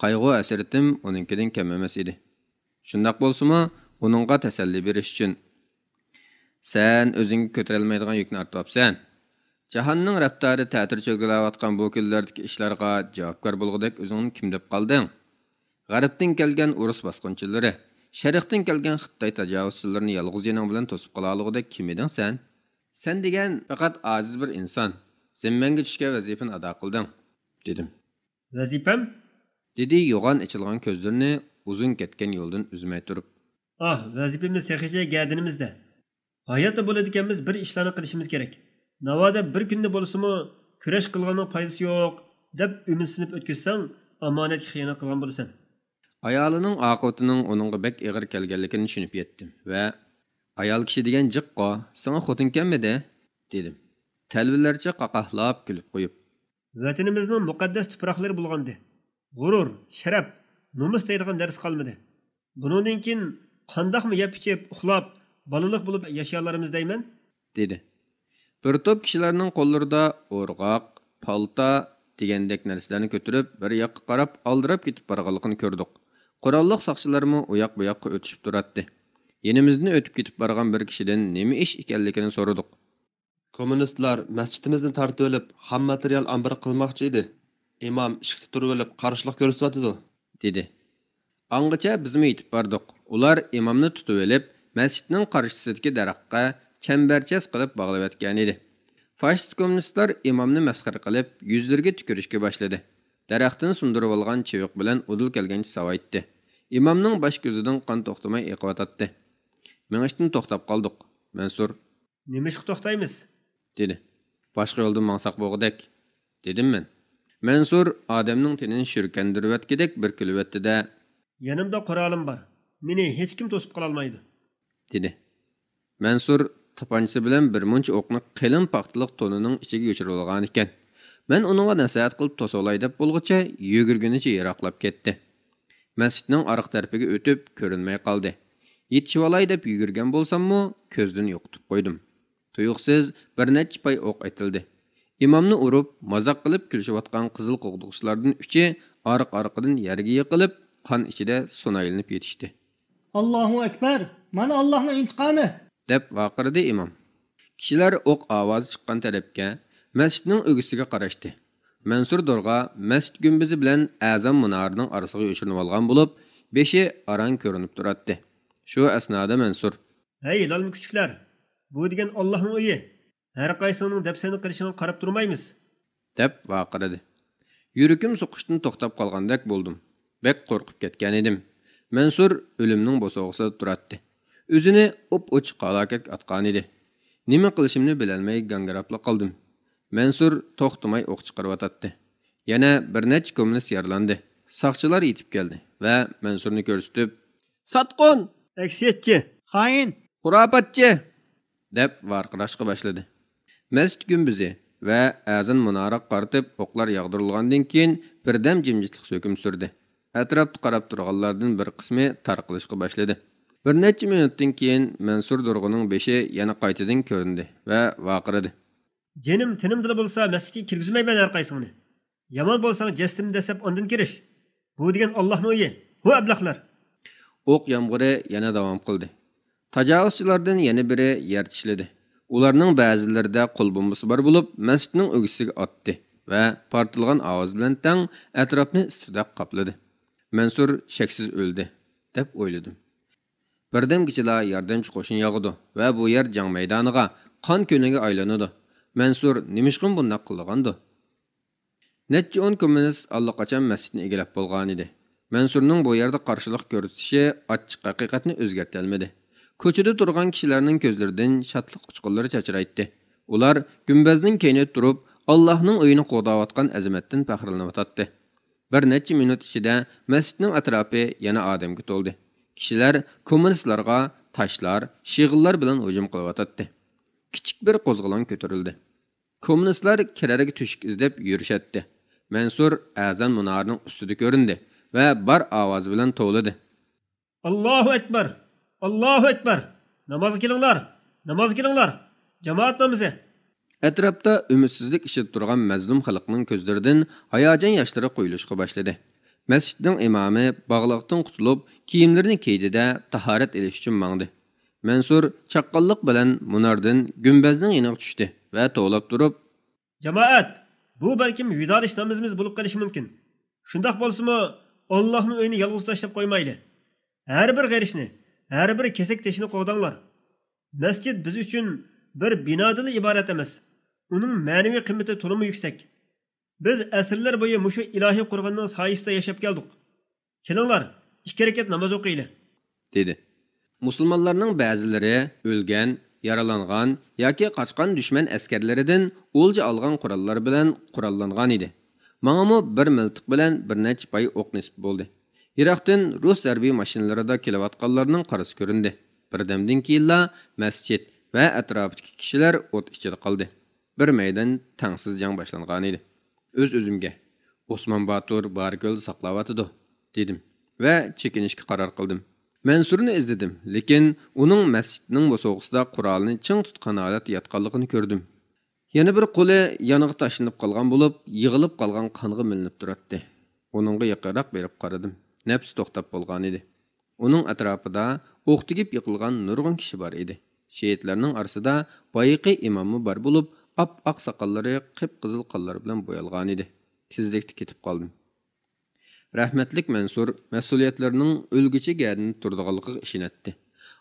قايغۇ-ھەسرىتىم ئۇنىڭكىدىن كەم ئەمەس ئىدى. شۇنداق بولسىمۇ، ئۇنىڭغا تەسەللى بېرىش ئۈچۈن، سەن ئۆزۈڭگە كۆتۈرەلمەيدىغان يۈكنى ئارتىۋاپسەن. جاھاننىڭ رەپتارى تەتۈر چۆرگىلەۋاتقان بۇ كۈنلەردىكى ئىشلارغا جاۋابكار بولغۇدەك ئۆزۈڭنى كىم دەپ قالدىڭ؟ غەربتىن كەلگەن ئورۇس باسقۇنچىلىرى، شەرقتىن كەلگەن خىتاي تاجاۋۇزچىلىرىنى يالغۇز جېنىڭ بىلەن توسۇپ قالالىغۇدەك كىم ئىدىڭ سەن؟ سەن دېگەن پەقەت ئاجىز بىر ئىنسان. زىممەڭگە چۈشكەن ۋەزىپىنى ئادا قىلدىڭ، دېدىم. ۋەزىپەم؟ دېدى يوغان ئېچىلغان كۆزلىرىنى ئۇزۇن كەتكەن يولدىن ئۈزمەي تۇرۇپ. ئاھ، ۋەزىپىمىز تېخىچە گەدىنىمىزدە. ھاياتتا بولىدىكەنمىز، بىر ئىشلارنى قىلىشىمىز كېرەك. ناۋادا بىر كۈندە بولسىمۇ، كۈرەش قىلغاننىڭ پايدىسى يوق، دەپ ئۈمىدسىزلىنىپ ئۆتكۈزسەڭ، ئامانەتكە خىيانەت قىلغان بولىسەن. ئايالىنىڭ ئاقىۋىتىنىڭ ئۇنىڭغا بەك ئېغىر كەلگەنلىكىنى چۈشىنىپ يەتتىم ۋە، ئايال كىشى دېگەن جىققۇ، ساڭا خوتۇنكەنمىدى؟ دېدىم، تەلۋىلەرچە قاقاھلاپ كۈلۈپ قويۇپ. ۋەتىنىمىزنىڭ مۇقەددەس تۇپراقلىرى بۇلغاندى. غۇرۇر، شەرەپ، نومۇس دەيدىغان نەرسە قالمىدى. بۇنىڭدىن كېيىن قانداقمۇ يەپ-ئىچىپ، ئۇخلاپ، بالىلىق بولۇپ ياشىيالارمىز دەيمەن؟ دېدى. بىر توپ كىشىلەرنىڭ قوللىرىدا ئورغاق، پالتا دېگەندەك نەرسىلەرنى كۆتۈرۈپ، بىر ياققا قاراپ ئالدىراپ كېتىپ بارغانلىقىنى كۆردۇق. قوراللىق ساقچىلارمۇ ئۇ ياق-بۇ ياققا ئۆتۈشۈپ تۇراتتى. يېنىمىزدىن ئۆتۈپ كېتىپ بارغان بىر كىشىدىن نېمە ئىش ئىكەنلىكىنى سورىدۇق. كوممۇنىستلار مەسچىتىمىزنى تارتىۋېلىپ، خام ماتېرىيال ئامبىرى قىلماقچى ئىدى. ئىمام ئىشىكتە تۇرۇۋېلىپ قارشىلىق كۆرسىتىۋاتىدۇ، دېدى. ئاڭغىچە بىزمۇ يېتىپ باردۇق. ئۇلار ئىمامنى تۇتۇۋېلىپ، مەسچىتنىڭ قارشىسىدىكى دەرەخكە چەمبەرچاس قىلىپ باغلىۋەتكەنىدى. فاشىست كوممۇنىستلار ئىمامنى مەسخىرە قىلىپ، يۈزلىرىگە تۈكۈرۈشكە باشلىدى. دەرەختىن سۇندۇرۇۋالغان چىۋىق بىلەن ئۇدۇل كەلگەنچە ساۋايتتى. ئىمامنىڭ باش كۆزىدىن قان توختىماي ئېقىۋاتاتتى. مېڭىشتىن توختاپ قالدۇق. مەنسۇر، نېمىشقا توختايمىز؟ دېدى. باشقا يولدىن ماڭساق بولغۇدەك، دېدىم مەن. مەنسۇر ئادەمنىڭ تېنىنى شۈركەندۈرۈۋەتكۈدەك بىر كۈلۈۋەتتى-دە. يېنىمدا قورالىم بار. مېنى ھېچكىم توسۇپ قالالمايدۇ، دېدى. مەنسۇر تاپانچىسى بىلەن بىر مۇنچە ئوقنى قېلىن پاختىلىق تونىنىڭ ئىچىگە يوشۇرۇۋالغانىكەن. مەن ئۇنىڭغا نەسىھەت قىلىپ توسۇۋالاي دەپ بولغۇچە يۈگۈرگىنىچە يىراقلاپ كەتتى. مەسچىتنىڭ ئارقا تەرىپىگە ئۆتۈپ كۆرۈنمەي قالدى. يېتىشىۋالاي دەپ يۈگۈرگەن بولساممۇ، كۆزدىن يوقىتىپ قويدۇم. تۇيۇقسىز بىر نەچچە پاي ئوق ئېتىلدى. ئىمامنى ئۇرۇپ، مازاق قىلىپ كۈلۈشۈۋاتقان قىزىل قوغدىغۇچىلاردىن ئۈچى ئارقا-ئارقىدىن يەرگە يىقىلىپ، قان ئىچىدە سۇنايلىنىپ يېتىشتى. ئاللاھۇ ئەكبەر! مانا ئاللاھنىڭ ئىنتىقامى! دەپ ۋارقىرىدى ئىمام. كىشىلەر ئوق ئاۋازى چىققان تەرەپكە، مەسچىتنىڭ ئۆگزىسىگە قاراشتى. مەنسۇر دورغا مەسچىت گۈمبىزى بىلەن ئەزان مۇنارىنىڭ ئارىسىغا يوشۇرۇنۇۋالغان بولۇپ، بېشى ئاراڭ كۆرۈنۈپ تۇراتتى. شۇ ئەسنادا مەنسۇر، ھەي، لالما كۈچۈكلەر! بۇ دېگەن ئاللاھنىڭ ئۆيى. ھەر قايسىڭنىڭ دەپسەندە قىلىشىڭغا قاراپ تۇرمايمىز! دەپ ۋارقىرىدى. يۈرىكىم سوقۇشتىن توختاپ قالغاندەك بولدۇم. بەك قورقۇپ كەتكەنىدىم. مەنسۇر ئۆلۈمنىڭ بوسۇغىسىدا تۇراتتى. ئۆزىنى ئوپئوچۇق ھالاكەتكە ئاتقانىدى. نېمە قىلىشىمنى بىلەلمەي گاڭگىراپلا قالدىم. مەنسۇر توختىماي ئوق چىقىرىۋاتاتتى. يەنە بىر نەچچە كوممۇنىست يارىلاندى. ساقچىلار يېتىپ كەلدى ۋە مەنسۇرنى كۆرسىتىپ، ساتقۇن! ئەكسىيەتچى! خائىن! خۇراپاتچى! دەپ ۋارقىراشقا باشلىدى. مەسچىت گۈمبىزى ۋە ئەزان مۇنارىغا قارىتىپ ئوقلار ياغدۇرۇلغاندىن كېيىن، بىردەم جىمجىتلىق ھۆكۈم سۈردى. ئەتراپتا قاراپ تۇرغانلاردىن بىر قىسمى تارقىلىشقا باشلىدى. بىر نەچچە مىنۇتتىن كېيىن مەنسۇر دورغىنىڭ بېشى يەنە قايتىدىن كۆرۈندى ۋە ۋارقىرىدى. جېنىم تېنىمدىلا بولسا، مەسچىتكە كىرگۈزمەيمەن ھەر قايسىڭنى. يامان بولساڭ، جەسىتىمنى دەسسەپ ئاندىن كىرىش. بۇ دېگەن ئاللاھنىڭ ئۆيى. ھۇ، ئەبلەخلەر! ئوق يامغۇرى يەنە داۋام قىلدى. تاجاۋۇزچىلاردىن يەنە بىرى يەر چىشلىدى. ئۇلارنىڭ بەزىلىرىدە قول بومبىسى بار بولۇپ، مەسچىتنىڭ ئۆگزىسىگە ئاتتى ۋە پارتلىغان ئاۋاز بىلەن تەڭ ئەتراپنى ئىسسىدەك قاپلىدى. مەنسۇر شەكسىز ئۆلدى، دەپ ئويلىدىم. بىردەمگىچىلا ياردەمچى قوشۇن ياغىدۇ ۋە بۇ يەر جەڭ مەيدانىغا، قان كۆلىگە ئايلىنىدۇ. مەنسۇر نېمىشقىمۇ بۇنداق قىلىدىغاندۇ؟ نەچچە ئون كوممۇنىست ئاللىقاچان مەسچىتنى ئىگىلەپ بولغانىدى. مەنسۇرنىڭ بۇ يەردە قارشىلىق كۆرسىتىشى ئاچچىق ھەقىقەتنى ئۆزگەرتەلمىدى. كوچىدا تۇرغان كىشىلەرنىڭ كۆزلىرىدىن شادلىق ئۇچقۇنلىرى چاچرايتتى. ئۇلار گۈمبەزنىڭ كەينىدە تۇرۇپ، ئاللاھنىڭ ئۆيىنى قوغداۋاتقان ئەزىمەتتىن پەخىرلىنىۋاتاتتى. بىر نەچچە مىنۇت ئىچىدە مەسچىتنىڭ ئەتراپى يەنە ئادەمگە تولدى. كىشىلەر كوممۇنىستلارغا تاشلار، شېغىللار بىلەن ھۇجۇم قىلىۋاتاتتى. كىچىك بىر قوزغىلاڭ كۆتۈرۈلدى. كوممۇنىستلار كىرەرگە تۆشۈك ئىزدەپ يۈرۈشەتتى. مەنسۇر ئەزان مۇنارىنىڭ ئۈستىدە كۆرۈندى ۋە بار ئاۋازى بىلەن توۋلىدى. ئاللاھۇ ئەكبەر! ئاللاھۇ ئەكبەر! نامازغا كېلىڭلار! نامازغا كېلىڭلار! جامائەت نامىزى! ئەتراپتا ئۈمىدسىزلىك ئىچىدە تۇرغان مەزلۇم خەلقنىڭ كۆزلىرىدىن ھاياجان ياشلىرى قۇيۇلۇشقا باشلىدى. مەسچىتنىڭ ئىمامى باغلاقتىن قۇتۇلۇپ، كىيىملىرىنى كىيدى-دە، تاھارەت ئېلىش ئۈچۈن ماڭدى. مەنسۇر چاققانلىق بىلەن مۇناردىن گۈمبەزنىڭ يېنىغا چۈشتى ۋە توۋلاپ تۇرۇپ، جامائەت، بۇ بەلكىم ۋىدالىشىش نامىزىمىز بولۇپ قېلىشى مۇمكىن. شۇنداق بولسىمۇ، ئاللاھنىڭ ئۆيىنى يالغۇز تاشلاپ قويمايلى. ھەر بىر غېرىشنى، ھەر بىر كېسەك تېشىنى قوغداڭلار. مەسچىت بىز ئۈچۈن بىر بىنادىنلا ئىبارەت ئەمەس. ئۇنىڭ مەنىۋى قىممىتى تولىمۇ يۈكسەك. بىز ئەسىرلەر بويى مۇشۇ ئىلاھىي قورغاننىڭ سايىسىدا ياشاپ كەلدۇق. كېلىڭلار، ئىككى رەكەت ناماز ئوقۇيلى، دېدى. مۇسۇلمانلارنىڭ بەزىلىرى ئۆلگەن، يارىلانغان ياكى قاچقان دۈشمەن ئەسكەرلىرىدىن ئولجا ئالغان قوراللار بىلەن قوراللانغان ئىدى. ماڭىمۇ بىر مىلتىق بىلەن بىر نەچچە پاي ئوق نېسىپ بولدى. يىراقتىن رۇس ھەربىي ماشىنىلىرىدا كېلىۋاتقانلارنىڭ قارىسى كۆرۈندى. بىردەمدىن كېيىنلا مەسچىت ۋە ئەتراپىدىكى كىشىلەر ئوت ئىچىدە قالدى. بىر مەيدان تەڭسىز جەڭ باشلانغانىدى. ئۆز-ئۆزۈمگە، «ئوسمان باتۇر بارىكۆلدە ساقلاۋاتىدۇ» دېدىم ۋە چېكىنىشكە قارار قىلدىم. مەنسۇرنى ئىزدىدىم، لېكىن ئۇنىڭ مەسچىتنىڭ بوسۇغىسىدا قورالىنى چىڭ تۇتقان ھالەتتە ياتقانلىقىنى كۆردۈم. يەنە بىر قولى يانغا تاشلىنىپ قالغان بولۇپ، يىغىلىپ قالغان قانغا مىلىنىپ تۇراتتى. ئۇنىڭغا يېقىنراق بېرىپ قارىدىم. نەپسى توختاپ بولغانىدى. ئۇنىڭ ئەتراپىدا ئوق تېگىپ يىقىلغان نۇرغۇن كىشى بار ئىدى. شېھىتلەرنىڭ ئارىسىدا بايىقى ئىماممۇ بار بولۇپ، ئاپئاق ساقاللىرى قىپقىزىل قانلار بىلەن بويالغانىدى. تېزلىكتە كېتىپ قالدىم. رەھمەتلىك مەنسۇر مەسئۇلىيەتلىرىنىڭ ئۆلگۈچە گەدىنىدە تۇرىدىغانلىقىغا ئىشىنەتتى.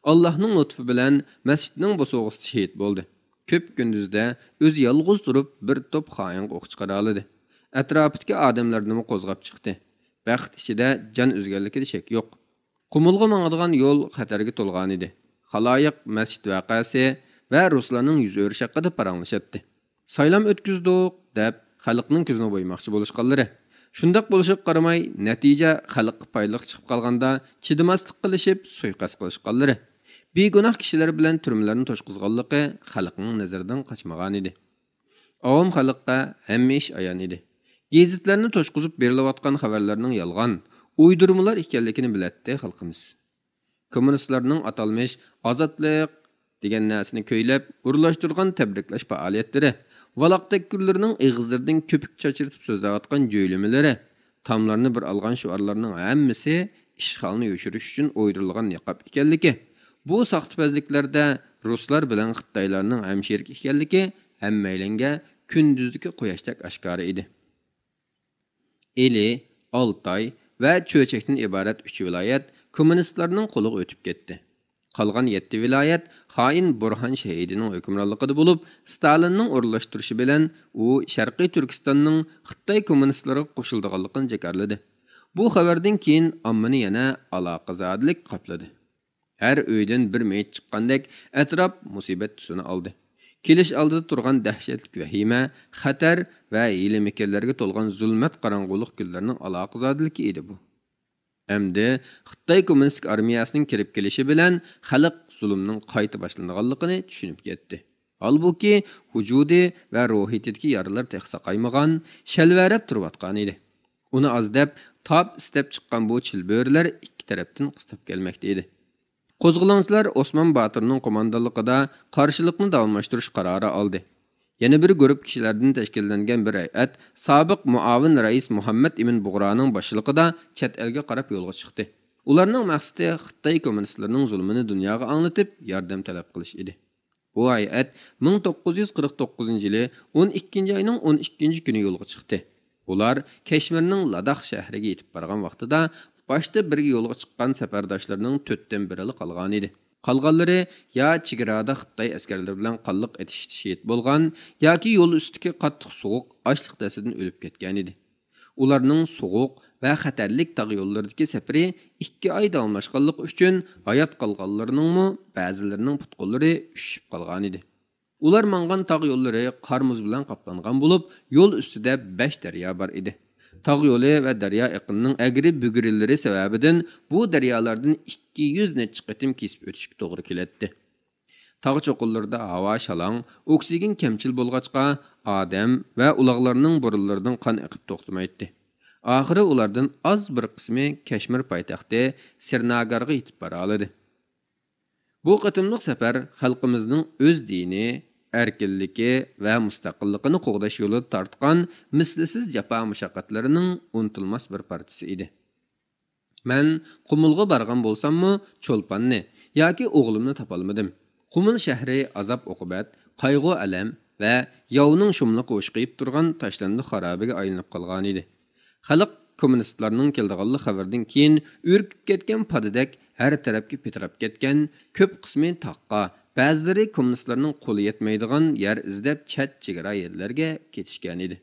ئاللاھنىڭ لۇتفى بىلەن مەسچىتنىڭ بوسۇغىسىدا شېھىت بولدى. كۆپكۈندۈزدە ئۆزى يالغۇز تۇرۇپ بىر توپ خائىنغا ئوق چىقىرالىدى. ئەتراپىدىكى ئادەملەرنىمۇ قوزغاپ چىقتى. بەخت ئىچىدە جان ئۈزگەنلىكىدە شەك يوق. قۇمۇلغا ماڭىدىغان يول خەتەرگە تولغانىدى. خالايىق مەسچىت ۋەقەسى ۋە رۇسلارنىڭ يۈز ئۆرۈشى ھەققىدە پاراڭلىشاتتى. سايلام ئۆتكۈزدۇق دەپ خەلقنىڭ كۆزىنى بويىماقچى بولۇشقانلىرى. شۇنداق بولۇشىغا قارىماي، نەتىجە خەلققە پايدىلىق چىقىپ قالغاندا چىدىماسلىق قىلىشىپ سۇيىقەست قىلىشقانلىرى. بىگۇناھ كىشىلەر بىلەن تۈرمىلەرنى توشقۇزغانلىقى خەلقنىڭ نەزىرىدىن قاچمىغانىدى. ئاۋام خەلققە ھەممە ئىش ئايان ئىدى. گېزىتلەرنى توشقۇزۇپ بېرىلىۋاتقان خەۋەرلەرنىڭ يالغان، ئويدۇرمىلار ئىكەنلىكىنى بىلەتتى خەلقىمىز. كوممۇنىستلارنىڭ ئاتالمىش ئازادلىق دېگەن نەرسىنى كۈيلەپ، ئورۇنلاشتۇرغان تەبرىكلەش پائالىيەتلىرى، ۋالاقتەككۈرلىرىنىڭ ئېغىزلىرىدىن كۆپۈك چاچرىتىپ سۆزلەۋاتقان جۆيلىمىلىرى، تاملارنى بىر ئالغان شوئارلارنىڭ ھەممىسى ئىشغالنى يوشۇرۇش ئۈچۈن ئويدۇرۇلغان نىقاب ئىكەنلىكى، بۇ ساختىپەزلىكلەردە رۇسلار بىلەن خىتايلارنىڭ ھەمشېرىك ئىكەنلىكى ھەممەيلەنگە كۈندۈزدىكى قۇياشتەك ئاشكارا ئىدى. ئىلى، ئالتاي ۋە چۆچەكتىن ئىبارەت ئۈچ ۋىلايەت كوممۇنىستلارنىڭ قولىغا ئۆتۈپ كەتتى. قالغان يەتتە ۋىلايەت خائىن بۇرھان شەھىدىنىڭ ھۆكۈمرانلىقىدا بولۇپ، ستالىننىڭ ئورۇنلاشتۇرۇشى بىلەن ئۇ شەرقىي تۈركىستاننىڭ خىتاي كوممۇنىستلىرىغا قوشۇلىدىغانلىقىنى جاكارلىدى. بۇ خەۋەردىن كېيىن ئاممىنى يەنە ئالاقىزادىلىك قاپلىدى. ھەر ئۆيدىن بىر مېيىت چىققاندەك ئەتراپ مۇسىبەت تۈسىنى ئالدى. كېلىش ئالدىدا تۇرغان دەھشەتلىك ۋەھىمە، خەتەر ۋە ھىيلە-مىكىرلەرگە تولغان زۇلمەت قاراڭغۇلۇق كۈنلەرنىڭ ئالاقىزادىلىكى ئىدى بۇ. ئەمدى خىتاي كوممۇنىستىك ئارمىيەسىنىڭ كىرىپ كېلىشى بىلەن خەلق زۇلۇمنىڭ قايتا باشلىنىدىغانلىقىنى چۈشىنىپ كەتتى. ھالبۇكى، ۋۇجۇدى ۋە روھىيىتىدىكى يارىلار تېخى ساقايمىغان، شەلۋەرەپ تۇرۇۋاتقان ئىدى. ئۇنى ئاز دەپ، تاپ ئىستەپ چىققان بۇ چىل بۆرىلەر ئىككى تەرەپتىن قىستاپ كەلمەكتە ئىدى. قوزغىلاڭچىلار ئوسمان باتۇرنىڭ قوماندانلىقىدا قارشىلىقنى داۋاملاشتۇرۇش قارارى ئالدى. يەنە بىر گۇرۇپ كىشىلەردىن تەشكىللەنگەن بىر ھەيئەت سابىق مۇئاۋىن رەئىس مۇھەممەد ئىمىن بۇغرانىڭ باشچىلىقىدا چەت ئەلگە قاراپ يولغا چىقتى. ئۇلارنىڭ مەقسىتى خىتاي كوممۇنىستلىرىنىڭ زۇلمىنى دۇنياغا ئاڭلىتىپ، ياردەم تەلەپ قىلىش ئىدى. بۇ ھەيئەت مىڭ توققۇز يۈز قىرىق توققۇزىنچى يىلى ئون ئىككىنچى ئاينىڭ ئون ئىككىنچى كۈنى يولغا چىقتى. ئۇلار كەشمىرنىڭ لاداخ شەھىرىگە يېتىپ بارغان ۋاقتىدا، باشتا بىرگە يولغا چىققان سەپەرداشلىرىنىڭ تۆتتىن بىرىلا قالغانىدى. قالغانلىرى يا چېگرادا خىتاي ئەسكەرلىرى بىلەن قانلىق ئېتىشىشتا شېھىت بولغان، ياكى يول ئۈستىدىكى قاتتىق سوغۇق، ئاچلىق دەستىدىن ئۆلۈپ كەتكەنىدى. ئۇلارنىڭ سوغۇق ۋە خەتەرلىك تاغ يوللىرىدىكى سەپىرى ئىككى ئاي داۋاملاشقانلىقى ئۈچۈن، ھايات قالغانلىرىنىڭمۇ بەزىلىرىنىڭ پۇت-قوللىرى ئۈششۈپ قالغانىدى. ئۇلار ماڭغان تاغ يوللىرى قار-مۇز بىلەن قاپلانغان بولۇپ، يول ئۈستىدە بەش دەريا بار ئىدى. تاغ يولى ۋە دەريا ئېقىنىنىڭ ئەگرى-بۈگرىلىرى سەۋەبىدىن بۇ دەريالاردىن ئىككى يۈز نەچچە قېتىم كېسىپ ئۆتۈشكە توغرا كېلەتتى. تاغ چوققىلىرىدا ھاۋا شالاڭ، ئوكسىگېن كەمچىل بولغاچقا، ئادەم ۋە ئۇلاغلارنىڭ بۇرۇنلىرىدىن قان ئېقىپ توختىمايتتى. ئاخىرى ئۇلاردىن ئاز بىر قىسمى كەشمىر پايتەختى سىرناگارغا يېتىپ بارالىدى. بۇ قېتىملىق سەپەر خەلقىمىزنىڭ ئۆز دىنى، ئەركىنلىكى ۋە مۇستەقىللىقىنى قوغداش يولىدا تارتقان مىسلىسىز جاپا مۇشەققەتلىرىنىڭ ئۇنتۇلماس بىر پارچىسى ئىدى. مەن قۇمۇلغا بارغان بولساممۇ، چولپاننى ياكى ئوغلۇمنى تاپالمىدىم. قۇمۇل شەھىرى ئازاب-ئوقۇبەت، قايغۇ-ئەلەم ۋە ياۋنىڭ شۇملۇقى ئۇشقىيىپ تۇرغان تاشلاندى خارابىگە ئايلىنىپ قالغانىدى. خەلق كوممۇنىستلارنىڭ كېلىدىغانلىق خەۋىرىدىن كېيىن ئۈركۈپ كەتكەن پادىدەك ھەر تەرەپكە پىتىراپ كەتكەن، كۆپ قىسمى تاغقا، بەزىلىرى كوممۇنىستلارنىڭ قولى يەتمەيدىغان يەر ئىزدەپ چەت چېگرا يەرلەرگە كېتىشكەنىدى.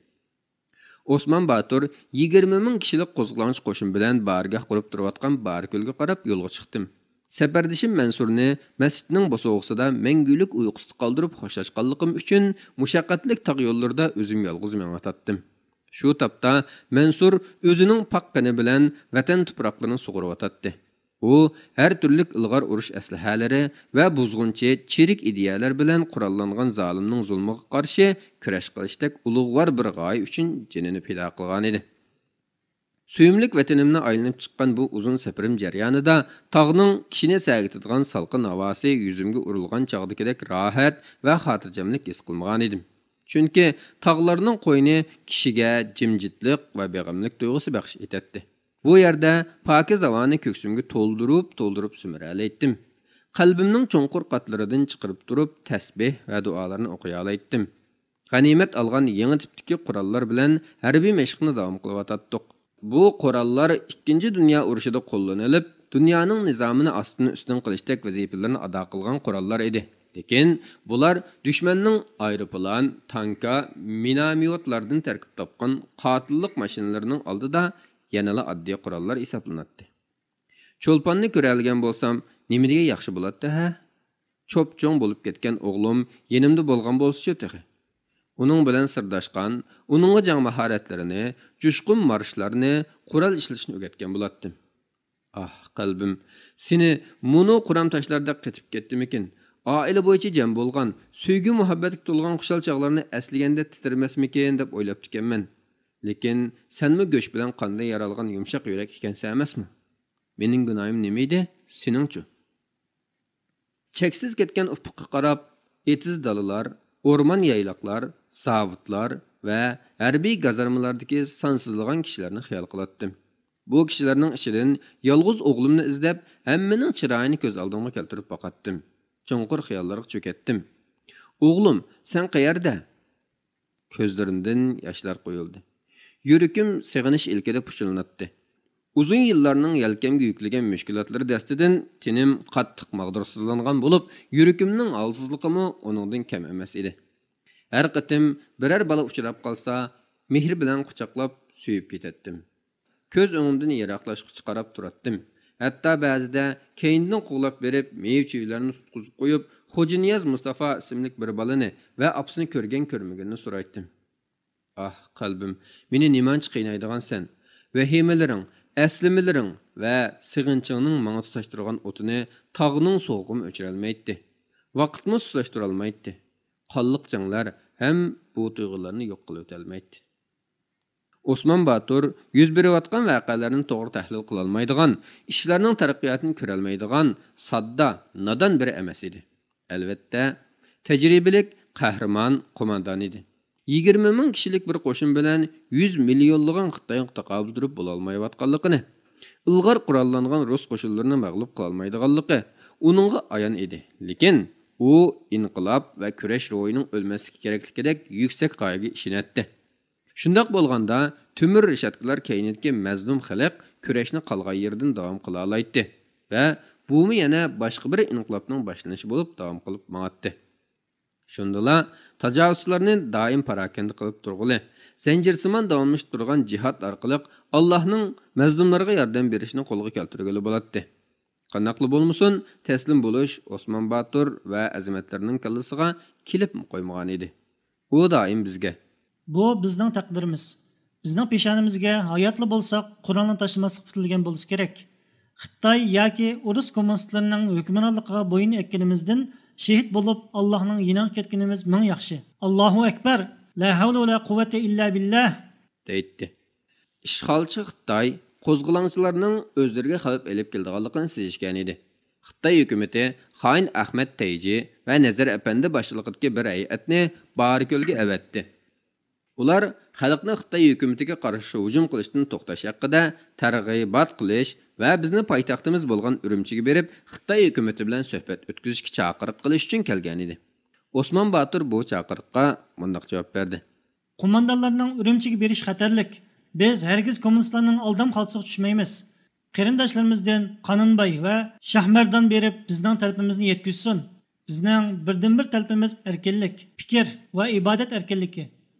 ئوسمان باتۇر يىگىرمە مىڭ كىشىلىك قوزغىلاڭچى قوشۇن بىلەن بارگاھ قۇرۇپ تۇرۇۋاتقان باركۆلگە قاراپ يولغا چىقتىم. سەپەردىشىم مەنسۇرنى مەسچىتنىڭ بوسۇغىسىدا مەڭگۈلۈك ئۇيقۇسىدا قالدۇرۇپ خوشلاشقانلىقىم ئۈچۈن مۇشەققەتلىك تاغ يوللىرىدا ئۆزۈم يالغۇز مېڭىۋاتاتتىم. شۇ تاپتا مەنسۇر ئۆزىنىڭ پاك قېنى بىلەن ۋەتەن تۇپراقلىرىنى سۇغۇرۇۋاتاتتى. ئۇ ھەر تۈرلۈك ئىلغار ئۇرۇش ئەسلىھەلىرى ۋە بۇزغۇنچى، چىرىك ئىدىيەلەر بىلەن قوراللانغان زالىمنىڭ زۇلمىغا قارشى كۈرەش قىلىشتەك ئۇلۇغۋار بىر غايە ئۈچۈن جېنىنى پىدا قىلغانىدى. سۆيۈملۈك ۋەتىنىمنى ئايلىنىپ چىققان بۇ ئۇزۇن سەپىرىم جەريانىدا تاغنىڭ كىشىنى سەگىتىدىغان سالقىن ھاۋاسى يۈزۈمگە ئۇرۇلغان چاغدىكىدەك راھەت ۋە خاتىرجەملىك ھېس قىلمىغانىدىم. چۈنكى تاغلارنىڭ قوينى كىشىگە جىمجىتلىق ۋە بېغىملىك تۇيغۇسى بەخش ئېتەتتى. بۇ يەردە پاكىز ھاۋانى كۆكسۈمگە تولدۇرۇپ، تولدۇرۇپ سۈمۈرەلەيتتىم. قەلبىمنىڭ چوڭقۇر قاتلىرىدىن چىقىرىپ تۇرۇپ تەسبىھ ۋە دۇئالارنى ئوقۇيالايتتىم. غەنىيمەت ئالغان يېڭى تىپتىكى قوراللار بىلەن ھەربىي مەشىقنى داۋام قىلىۋاتاتتۇق. بۇ قوراللار ئىككىنچى دۇنيا ئۇرۇشىدا قوللىنىلىپ، دۇنيانىڭ نىزامىنى ئاستىن-ئۈستۈن قىلىشتەك ۋەزىپىلىرىنى ئادا قىلغان قوراللار ئىدى. لېكىن بۇلار دۈشمەننىڭ ئايروپىلان، تانكا، مىناميوتلاردىن تەركىب تاپقان قاتىللىق ماشىنىلىرىنىڭ ئالدىدا يەنىلا ئاددىي قوراللار ھېسابلىناتتى. چولپاننى كۆرەلىگەن بولسام، نېمە دېگەن ياخشى بولاتتى ھە؟ چوپچوڭ بولۇپ كەتكەن ئوغلۇم يېنىمدا بولغان بولسىچۇ تېخى. ئۇنىڭ بىلەن سىرداشقان، ئۇنىڭغا جەڭ ماھارەتلىرىنى، جۇشقۇن مارشلارنى، قورال ئىشلىتىشنى ئۆگەتكەن بولاتتىم. ئاھ، قەلبىم، سېنى مۇنۇ قۇرام تاشلاردەك قېتىپ كەتتىمىكىن؟ ئائىلە بويىچە جەم بولغان، سۆيگۈ-مۇھەببەتكە تولغان خۇشال چاغلارنى ئەسلىگەندە تىترىمەسمىكىن دەپ ئويلاپتىكەنمەن. لېكىن سەنمۇ گۆش بىلەن قاندىن يارالغان يۇمشاق يۈرەك ئىكەنسەن ئەمەسمۇ؟ مېنىڭ گۇناھىم نېمە ئىدى؟ سېنىڭچۇ؟ چەكسىز كەتكەن ئۇپۇققا قاراپ، ئېتىز دالىلار، ئورمان يايلاقلار، زاۋۇتلار ۋە ھەربىي گازارمىلاردىكى سانسىزلىغان كىشىلەرنى خىيال قىلاتتىم. بۇ كىشىلەرنىڭ ئىچىدىن يالغۇز ئوغلۇمنى ئىزدەپ، ھەممىنىڭ چىرايىنى كۆز ئالدىمغا كەلتۈرۈپ باقاتتىم. چوڭقۇر خىياللارغا چۆكەتتىم. «ئوغلۇم، سەن قەيەردە؟» كۆزلىرىمدىن ياشلار قۇيۇلدى. يۈرىكىم سېغىنىش ئىلكىدە پۇچۇللىناتتى. ئۇزۇن يىللارنىڭ يەلكەمگە يۈكلىگەن مۈشكۈلاتلىرى دەستىدىن تېنىم قاتتىق ماغدۇرسىزلانغان بولۇپ، يۈرىكىمنىڭ ھالسىزلىقىمۇ ئۇنىڭدىن كەم ئەمەس ئىدى. ھەر قېتىم بىرەر بالا ئۇچراپ قالسا، مېھرى بىلەن قۇچاقلاپ سۆيۈپ كېتەتتىم. كۆز ئۆڭۈمدىن يىراقلاشقۇچە قاراپ تۇراتتىم. ھەتتا بەزىدە كەينىدىن قوغلاپ بېرىپ، مېۋە-چېۋىلەرنى تۇتقۇزۇپ قويۇپ، خوجانىياز مۇستافا ئىسىملىك بىر بالىنى ۋە ئاپىسىنى كۆرگەن-كۆرمىگىنىنى سورايتتىم. ئاھ، قەلبىم، مېنى نېمانچە قىينايدىغانسەن؟ ۋەھىمىلىرىڭ، ئەسلىمىلىرىڭ ۋە سېغىنچىڭنىڭ ماڭا تۇتاشتۇرغان ئوتىنى تاغنىڭ سوغۇقىمۇ ئۆچۈرەلمەيتتى. ۋاقىتمۇ سۇسلاشتۇرالمايتتى. قانلىق جەڭلەر ھەم بۇ تۇيغۇلارنى يوق قىلىۋېتەلمەيتتى. ئوسمان باتۇر يۈز بېرىۋاتقان ۋەقەلەرنى توغرا تەھلىل قىلالمايدىغان، ئىشلارنىڭ تەرەققىياتىنى كۆرەلمەيدىغان ساددا، نادان بىرى ئەمەس ئىدى. ئەلۋەتتە، تەجرىبىلىك، قەھرىمان قوماندان ئىدى. يىگىرمە مىڭ كىشىلىك بىر قوشۇن بىلەن يۈز مىليونلىغان خىتايغا تاقابىل تۇرۇپ بولالمايۋاتقانلىقىنى، ئىلغار قوراللانغان رۇس قوشۇنلىرىنى مەغلۇپ قىلالمايدىغانلىقى ئۇنىڭغا ئايان ئىدى. لېكىن ئۇ ئىنقىلاب ۋە كۈرەش روھىنىڭ ئۆلمەسلىكى كېرەكلىكىدەك يۈكسەك غايىگە ئىشىنەتتى. شۇنداق بولغاندا، تۆمۈر رېشاتكىلار كەينىدىكى مەزلۇم خەلق كۈرەشنى قالغان يېرىدىن داۋام قىلالايتتى ۋە بۇمۇ يەنە باشقا بىر ئىنقىلابنىڭ باشلىنىشى بولۇپ داۋام قىلىپ ماڭاتتى. شۇندىلا تاجاۋۇزچىلارنى دائىم پاراكەندە قىلىپ تۇرغىلى، زەنجىرسىمان داۋاملىشىپ تۇرغان جىھاد ئارقىلىق ئاللاھنىڭ مەزلۇملارغا ياردەم بېرىشىنى قولغا كەلتۈرگىلى بولاتتى. قانداقلا بولمىسۇن، تەسلىم بولۇش ئوسمان باتۇر ۋە ئەزىمەتلىرىنىڭ كاللىسىغا كېلىپمۇ قويمىغانىدى. ئۇ دائىم بىزگە، بۇ بىزنىڭ تەقدىرىمىز. بىزنىڭ پېشانىمىزگە ھاياتلا بولساق قورالنى تاشلىماسلىق پۈتۈلگەن بولسا كېرەك. خىتاي ياكى ئورۇس كوممۇنىستلىرىنىڭ ھۆكۈمرانلىقىغا بويۇن ئەگكىنىمىزدىن شېھىت بولۇپ، ئاللاھنىڭ يېنىغا كەتكىنىمىز مىڭ ياخشى. ئاللاھۇ ئەكبەر! لا ھەۋلە ۋە لا قۇۋۋەتە ئىللا بىللاھ! دەيتتى. ئىشغالچى خىتاي قوزغىلاڭچىلارنىڭ ئۆزلىرىگە خەۋپ ئېلىپ كېلىدىغانلىقىنى سېزىشكەنىدى. خىتاي ھۆكۈمىتى خائىن ئەخمەت تەيجى ۋە نەزەر ئەپەندى باشچىلىقىدىكى بىر ھەيئەتنى بارىكۆلگە ئەۋەتتى. ئۇلار خەلقنى خىتاي ھۆكۈمىتىگە قارشى ھۇجۇم قىلىشتىن توختاش ھەققىدە تەرغىبات قىلىش ۋە بىزنى پايتەختىمىز بولغان ئۈرۈمچىگە بېرىپ، خىتاي ھۆكۈمىتى بىلەن سۆھبەت ئۆتكۈزۈشكە چاقىرىق قىلىش ئۈچۈن كەلگەنىدى. ئوسمان باتۇر بۇ چاقىرىققا مۇنداق جاۋاب بەردى. قوماندانلارنىڭ ئۈرۈمچىگە بېرىشى خەتەرلىك. بىز ھەرگىز كوممۇنىستلارنىڭ ئالدام خالتىسىغا چۈشمەيمىز. قېرىنداشلىرىمىزدىن قانۇنباي ۋە شاھمەردان بېرىپ بىزنىڭ تەلىپىمىزنى يەتكۈزسۇن. بىزنىڭ بىردىنبىر تەلىپىمىز ئەركىنلىك، پىكىر ۋە ئىبادەت ئەركىنلىكى.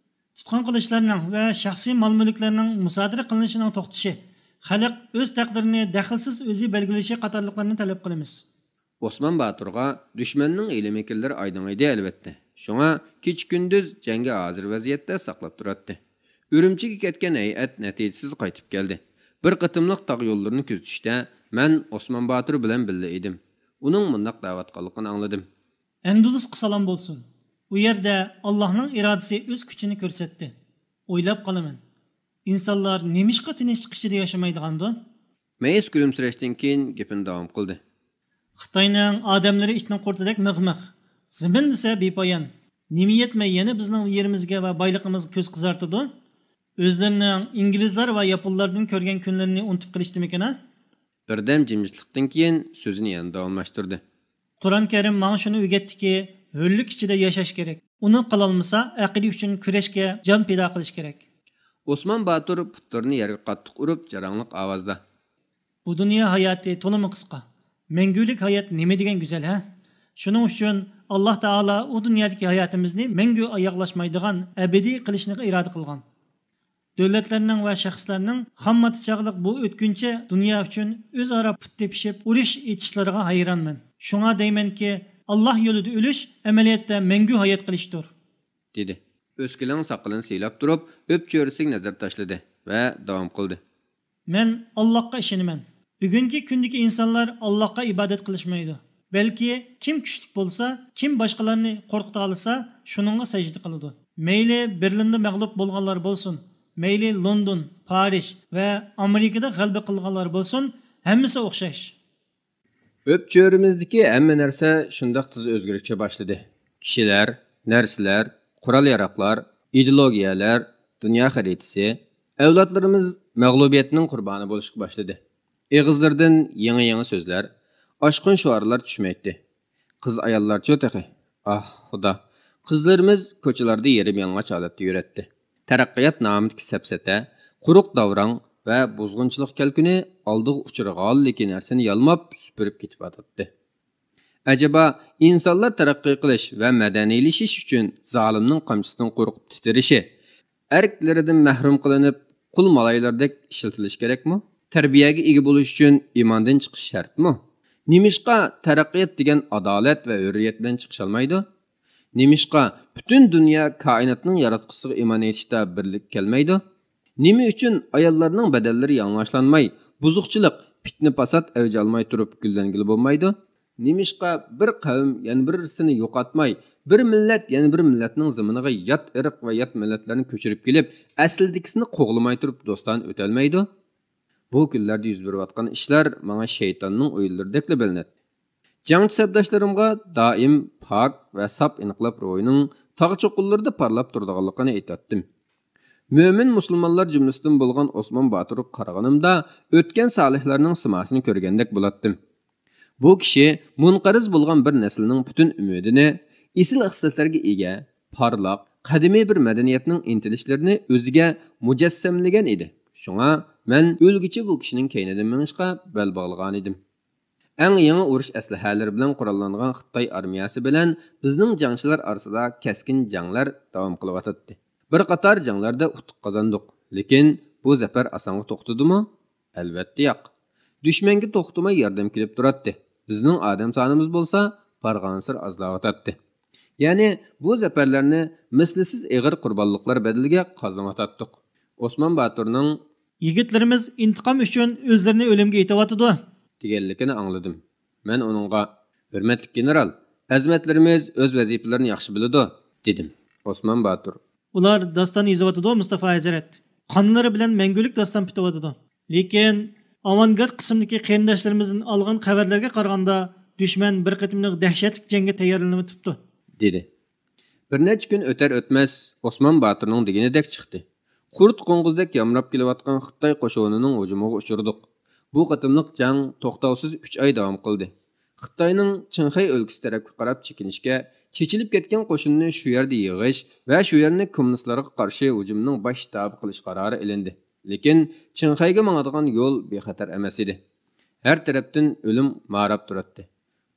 تۇتقۇن قىلىشلارنىڭ ۋە شەخسىي مال-مۈلۈكلەرنىڭ مۇسادىرە قىلىنىشىنىڭ توختىشى، خەلق ئۆز تەقدىرىنى دەخلىسىز ئۆزى بەلگىلىشى قاتارلىقلارنى تەلەپ قىلىمىز. ئوسمان باتۇرغا دۈشمەننىڭ ھىيلە-مىكىرلىرى ئايدىڭ ئىدى، ئەلۋەتتە. شۇڭا كېچە-كۈندۈز جەڭگە ھازىر ۋەزىيەتتە ساقلاپ تۇراتتى. ئۈرۈمچىگە كەتكەن ھەيئەت نەتىجىسىز قايتىپ كەلدى. بىر قېتىملىق تاغ يوللىرىنى كۆزىتىشتە مەن ئوسمان باتۇر بىلەن بىللە ئىدىم. ئۇنىڭ مۇنداق دەۋاتقانلىقىنى ئاڭلىدىم. ئەندۇلۇسقا سالام بولسۇن. ئۇ يەردە ئاللاھنىڭ ئىرادىسى ئۆز كۈچىنى كۆرسەتتى. ئويلاپ قالىمەن، ئىنسانلار نېمىشقا تىنچلىق ئىچىدە ياشىمايدىغاندۇ؟ مەيىس كۈلۈمسىرەشتىن كېيىن گېپىنى داۋام قىلدى. خىتاينىڭ ئادەملىرى ئىتنىڭ قۇرتىدەك مىغ-مىغ. زېمىن دېسە بىپايان. نېمە يەتمەي يەنە بىزنىڭ يېرىمىزگە ۋە بايلىقىمىزغا كۆز قىزارتىدۇ؟ ئۆزلىرىنىڭ ئىنگلىزلار ۋە ياپونلاردىن كۆرگەن كۈنلىرىنى ئۇنتۇپ قېلىشتىمىكىن ھە؟ بىردەم جىمجىتلىقتىن كېيىن سۆزىنى يەنە داۋاملاشتۇردى. قۇرئان كەرىم ماڭا شۇنى ئۆگەتتىكى، ھۆرلۈك ئىچىدە ياشاش كېرەك. ئۇنى قىلالمىسا، ئەقىدە ئۈچۈن كۈرەشكە جان پىدا قىلىش كېرەك. ئوسمان باتۇر پۇتلىرىنى يەرگە قاتتىق ئۇرۇپ، جاراڭلىق ئاۋازدا. بۇ دۇنيا ھاياتى تولىمۇ قىسقا. مەڭگۈلۈك ھايات نېمە دېگەن گۈزەل، ھە؟ شۇنىڭ ئۈچۈن ئاللاھ تائالا ئۇ دۇنيادىكى ھاياتىمىزنى مەڭگۈ ئاياغلاشمايدىغان، ئەبەدىي قىلىشنى ئىرادە قىلغان. دۆلەتلەرنىڭ ۋە شەخسلەرنىڭ خامماتا چاغلىق بۇ ئۆتكۈنچى دۇنيا ئۈچۈن ئۆزئارا پۇت تېپىشىپ، ئۇرۇش ئېچىشلىرىغا ھەيرانمەن. شۇڭا دەيمەنكى، ئاللاھ يولىدا ئۆلۈش ئەمەلىيەتتە مەڭگۈ ھايات قېلىشتۇر. دېدى. ئۆسكىلىڭ ساقىلىنى سىيلاپ تۇرۇپ، ئۆپچۆرىسىگە نەزەر تاشلىدى ۋە داۋام قىلدى. مەن ئاللاھقا ئىشىنىمەن. بۈگۈنكى كۈندىكى ئىنسانلار ئاللاھقا ئىبادەت قىلىشمايدۇ. بەلكى كىم كۈچلۈك بولسا، كىم باشقىلارنى قورقۇتالىسا، شۇنىڭغا سەجدە قىلىدۇ. مەيلى بېرلىندا مەغلۇپ بولغانلار بولسۇن، مەيلى لوندون، پارىژ ۋە ئامېرىكىدا غەلىبە قىلغانلار بولسۇن، ھەممىسى ئوخشاش. ئۆپچۆرىمىزدىكى ھەممە نەرسە شۇنداق تېز ئۆزگىرىشكە باشلىدى. كىشىلەر، نەرسىلەر، قورال-ياراغلار، ئىدېئولوگىيەلەر، دۇنيا خەرىتىسى، ئەۋلادلىرىمىز مەغلۇبىيەتنىڭ قۇربانى بولۇشقا باشلىدى. ئېغىزلىرىدىن يېڭى-يېڭى سۆزلەر، ئاشقۇن شوئارلار چۈشمەيتتى. قىز-ئاياللارچۇ تېخى؟ ئاھ، خۇدا! قىزلىرىمىز كوچىلاردا يېرىم-يالىڭاچ ھالەتتە يۈرەتتى. تەرەققىيات نامىدىكى سەپسەتە، قۇرۇق داۋراڭ ۋە بۇزغۇنچىلىق كەلكۈنى ئالدىغا ئۇچرىغانلىكى نەرسىنى يالماپ سۈپۈرۈپ كېتىۋاتاتتى. ئەجەبا، ئىنسانلار تەرەققىي قىلىش ۋە مەدەنىيلىشىش ئۈچۈن زالىمنىڭ قامچىسىدىن قورقۇپ تىترىشى، ئەركلىرىدىن مەھرۇم قىلىنىپ، قۇل مالايلاردەك ئىشلىتىلىشى كېرەكمۇ؟ تەربىيەگە ئىگە بولۇش ئۈچۈن ئىماندىن چىقىش شەرتمۇ؟ نېمىشقا تەرەققىيات دېگەن ئادالەت ۋە ھۆرىيەت بىلەن چىقىشالمايدۇ؟ نېمىشقا پۈتۈن دۇنيا كائىناتنىڭ ياراتقۇچىسىغا ئىمان ئېيتىشتا بىرلىككە كەلمەيدۇ؟ نېمە ئۈچۈن ئاياللارنىڭ بەدەنلىرى يالىڭاچلانماي، بۇزۇقچىلىق، پىتنە-پاسات ئەۋج ئالماي تۇرۇپ گۈللەنگىلى بولمايدۇ؟ نېمىشقا بىر قەۋم يەنە بىرسىنى يوقاتماي، بىر مىللەت يەنە بىر مىللەتنىڭ زېمىنىغا يات ئىرق ۋە يات مىللەتلەرنى كۆچۈرۈپ كېلىپ، ئەسلىدىكىسىنى قوغلىماي تۇرۇپ دوستانە ئۆتەلمەيدۇ؟ بۇ كۈنلەردە يۈز بېرىۋاتقان ئىشلار ماڭا شەيتاننىڭ ئويۇنلىرىدەكلا بىلىنەتتى. جەڭچى سەپداشلىرىمغا دائىم پاك ۋە ساپ ئىنقىلاب روھىنىڭ تاغ چوققىلىرىدا پارلاپ تۇرىدىغانلىقىنى ئېيتاتتىم. مۆمىن مۇسۇلمانلار جۈملىسىدىن بولغان ئوسمان باتۇرغا قارىغىنىمدا، ئۆتكەن سالىھلارنىڭ سىماسىنى كۆرگەندەك بولاتتىم. بۇ كىشى مۇنقەرز بولغان بىر نەسىلنىڭ پۈتۈن ئۈمىدىنى، ئېسىل خىسلەتلەرگە ئىگە، پارلاق، قەدىمىي بىر مەدەنىيەتنىڭ ئىنتىلىشلىرىنى ئۆزىگە مۇجەسسەملىگەن ئىدى. شۇڭا مەن ئۆلگۈچە بۇ كىشىنىڭ كەينىدىن مېڭىشقا بەل باغلىغانىدىم. ئەڭ يېڭى ئۇرۇش ئەسلىھەلىرى بىلەن قوراللانغان خىتاي ئارمىيەسى بىلەن بىزنىڭ جەڭچىلەر ئارىسىدا كەسكىن جەڭلەر داۋام قىلىۋاتاتتى. بىر قاتار جەڭلەردە ئۇتۇق قازاندۇق، لېكىن بۇ زەپەر ئاسانغا توختىدىمۇ؟ ئەلۋەتتە ياق. دۈشمەنگە توختىماي ياردەم كېلىپ تۇراتتى. بىزنىڭ ئادەم سانىمىز بولسا بارغانسېرى ئازلاۋاتاتتى. يەنى بۇ زەپەرلەرنى مىسلىسىز ئېغىر قۇربانلىقلار بەدىلىگە قازىنىۋاتاتتۇق. ئوسمان باتۇرنىڭ يىگىتلىرىمىز ئىنتىقام ئۈچۈن ئۆزلىرىنى ئۆلۈمگە ئېتىۋاتىدۇ دېگەنلىكىنى ئاڭلىدىم. مەن ئۇنىڭغا، ھۆرمەتلىك گېنېرال، خىزمەتلىرىمىز ئۆز ۋەزىپىلىرىنى ياخشى بىلىدۇ، دېدىم. ئوسمان باتۇر. ئۇلار داستان يېزىۋاتىدۇ، مۇستافا ھەزرەت. قانلىرى بىلەن مەڭگۈلۈك داستان پۈتۈۋاتىدۇ. لېكىن ئاۋانگارد قىسىمدىكى قېرىنداشلىرىمىزدىن ئالغان خەۋەرلەرگە قارىغاندا، دۈشمەن بىر قېتىملىق دەھشەتلىك جەڭگە تەييارلىنىۋېتىپتۇ، دېدى. بىر نەچچە كۈن ئۆتەر ئۆتمەس، ئوسمان باتۇرنىڭ دېگىنىدەك چىقتى. قۇرت قوڭغۇزدەك يامراپ كېلىۋاتقان خىتاي قوشۇنىنىڭ ھۇجۇمىغا ئۇچرىدۇق. بۇ قېتىملىق جەڭ توختاۋسىز ئۈچ ئاي داۋام قىلدى. خىتاينىڭ چىڭخەي ئۆلكىسى تەرەپكە قاراپ چېكىنىشكە، چېچىلىپ كەتكەن قوشۇننى شۇ يەردە يىغىش ۋە شۇ يەرنى كوممۇنىستلارغا قارشى ھۇجۇمنىڭ باش شتابى قىلىش قارارى ئېلىندى. لېكىن چىڭخەيگە ماڭىدىغان يول بىخەتەر ئەمەس ئىدى. ھەر تەرەپتىن ئۆلۈم ماراپ تۇراتتى.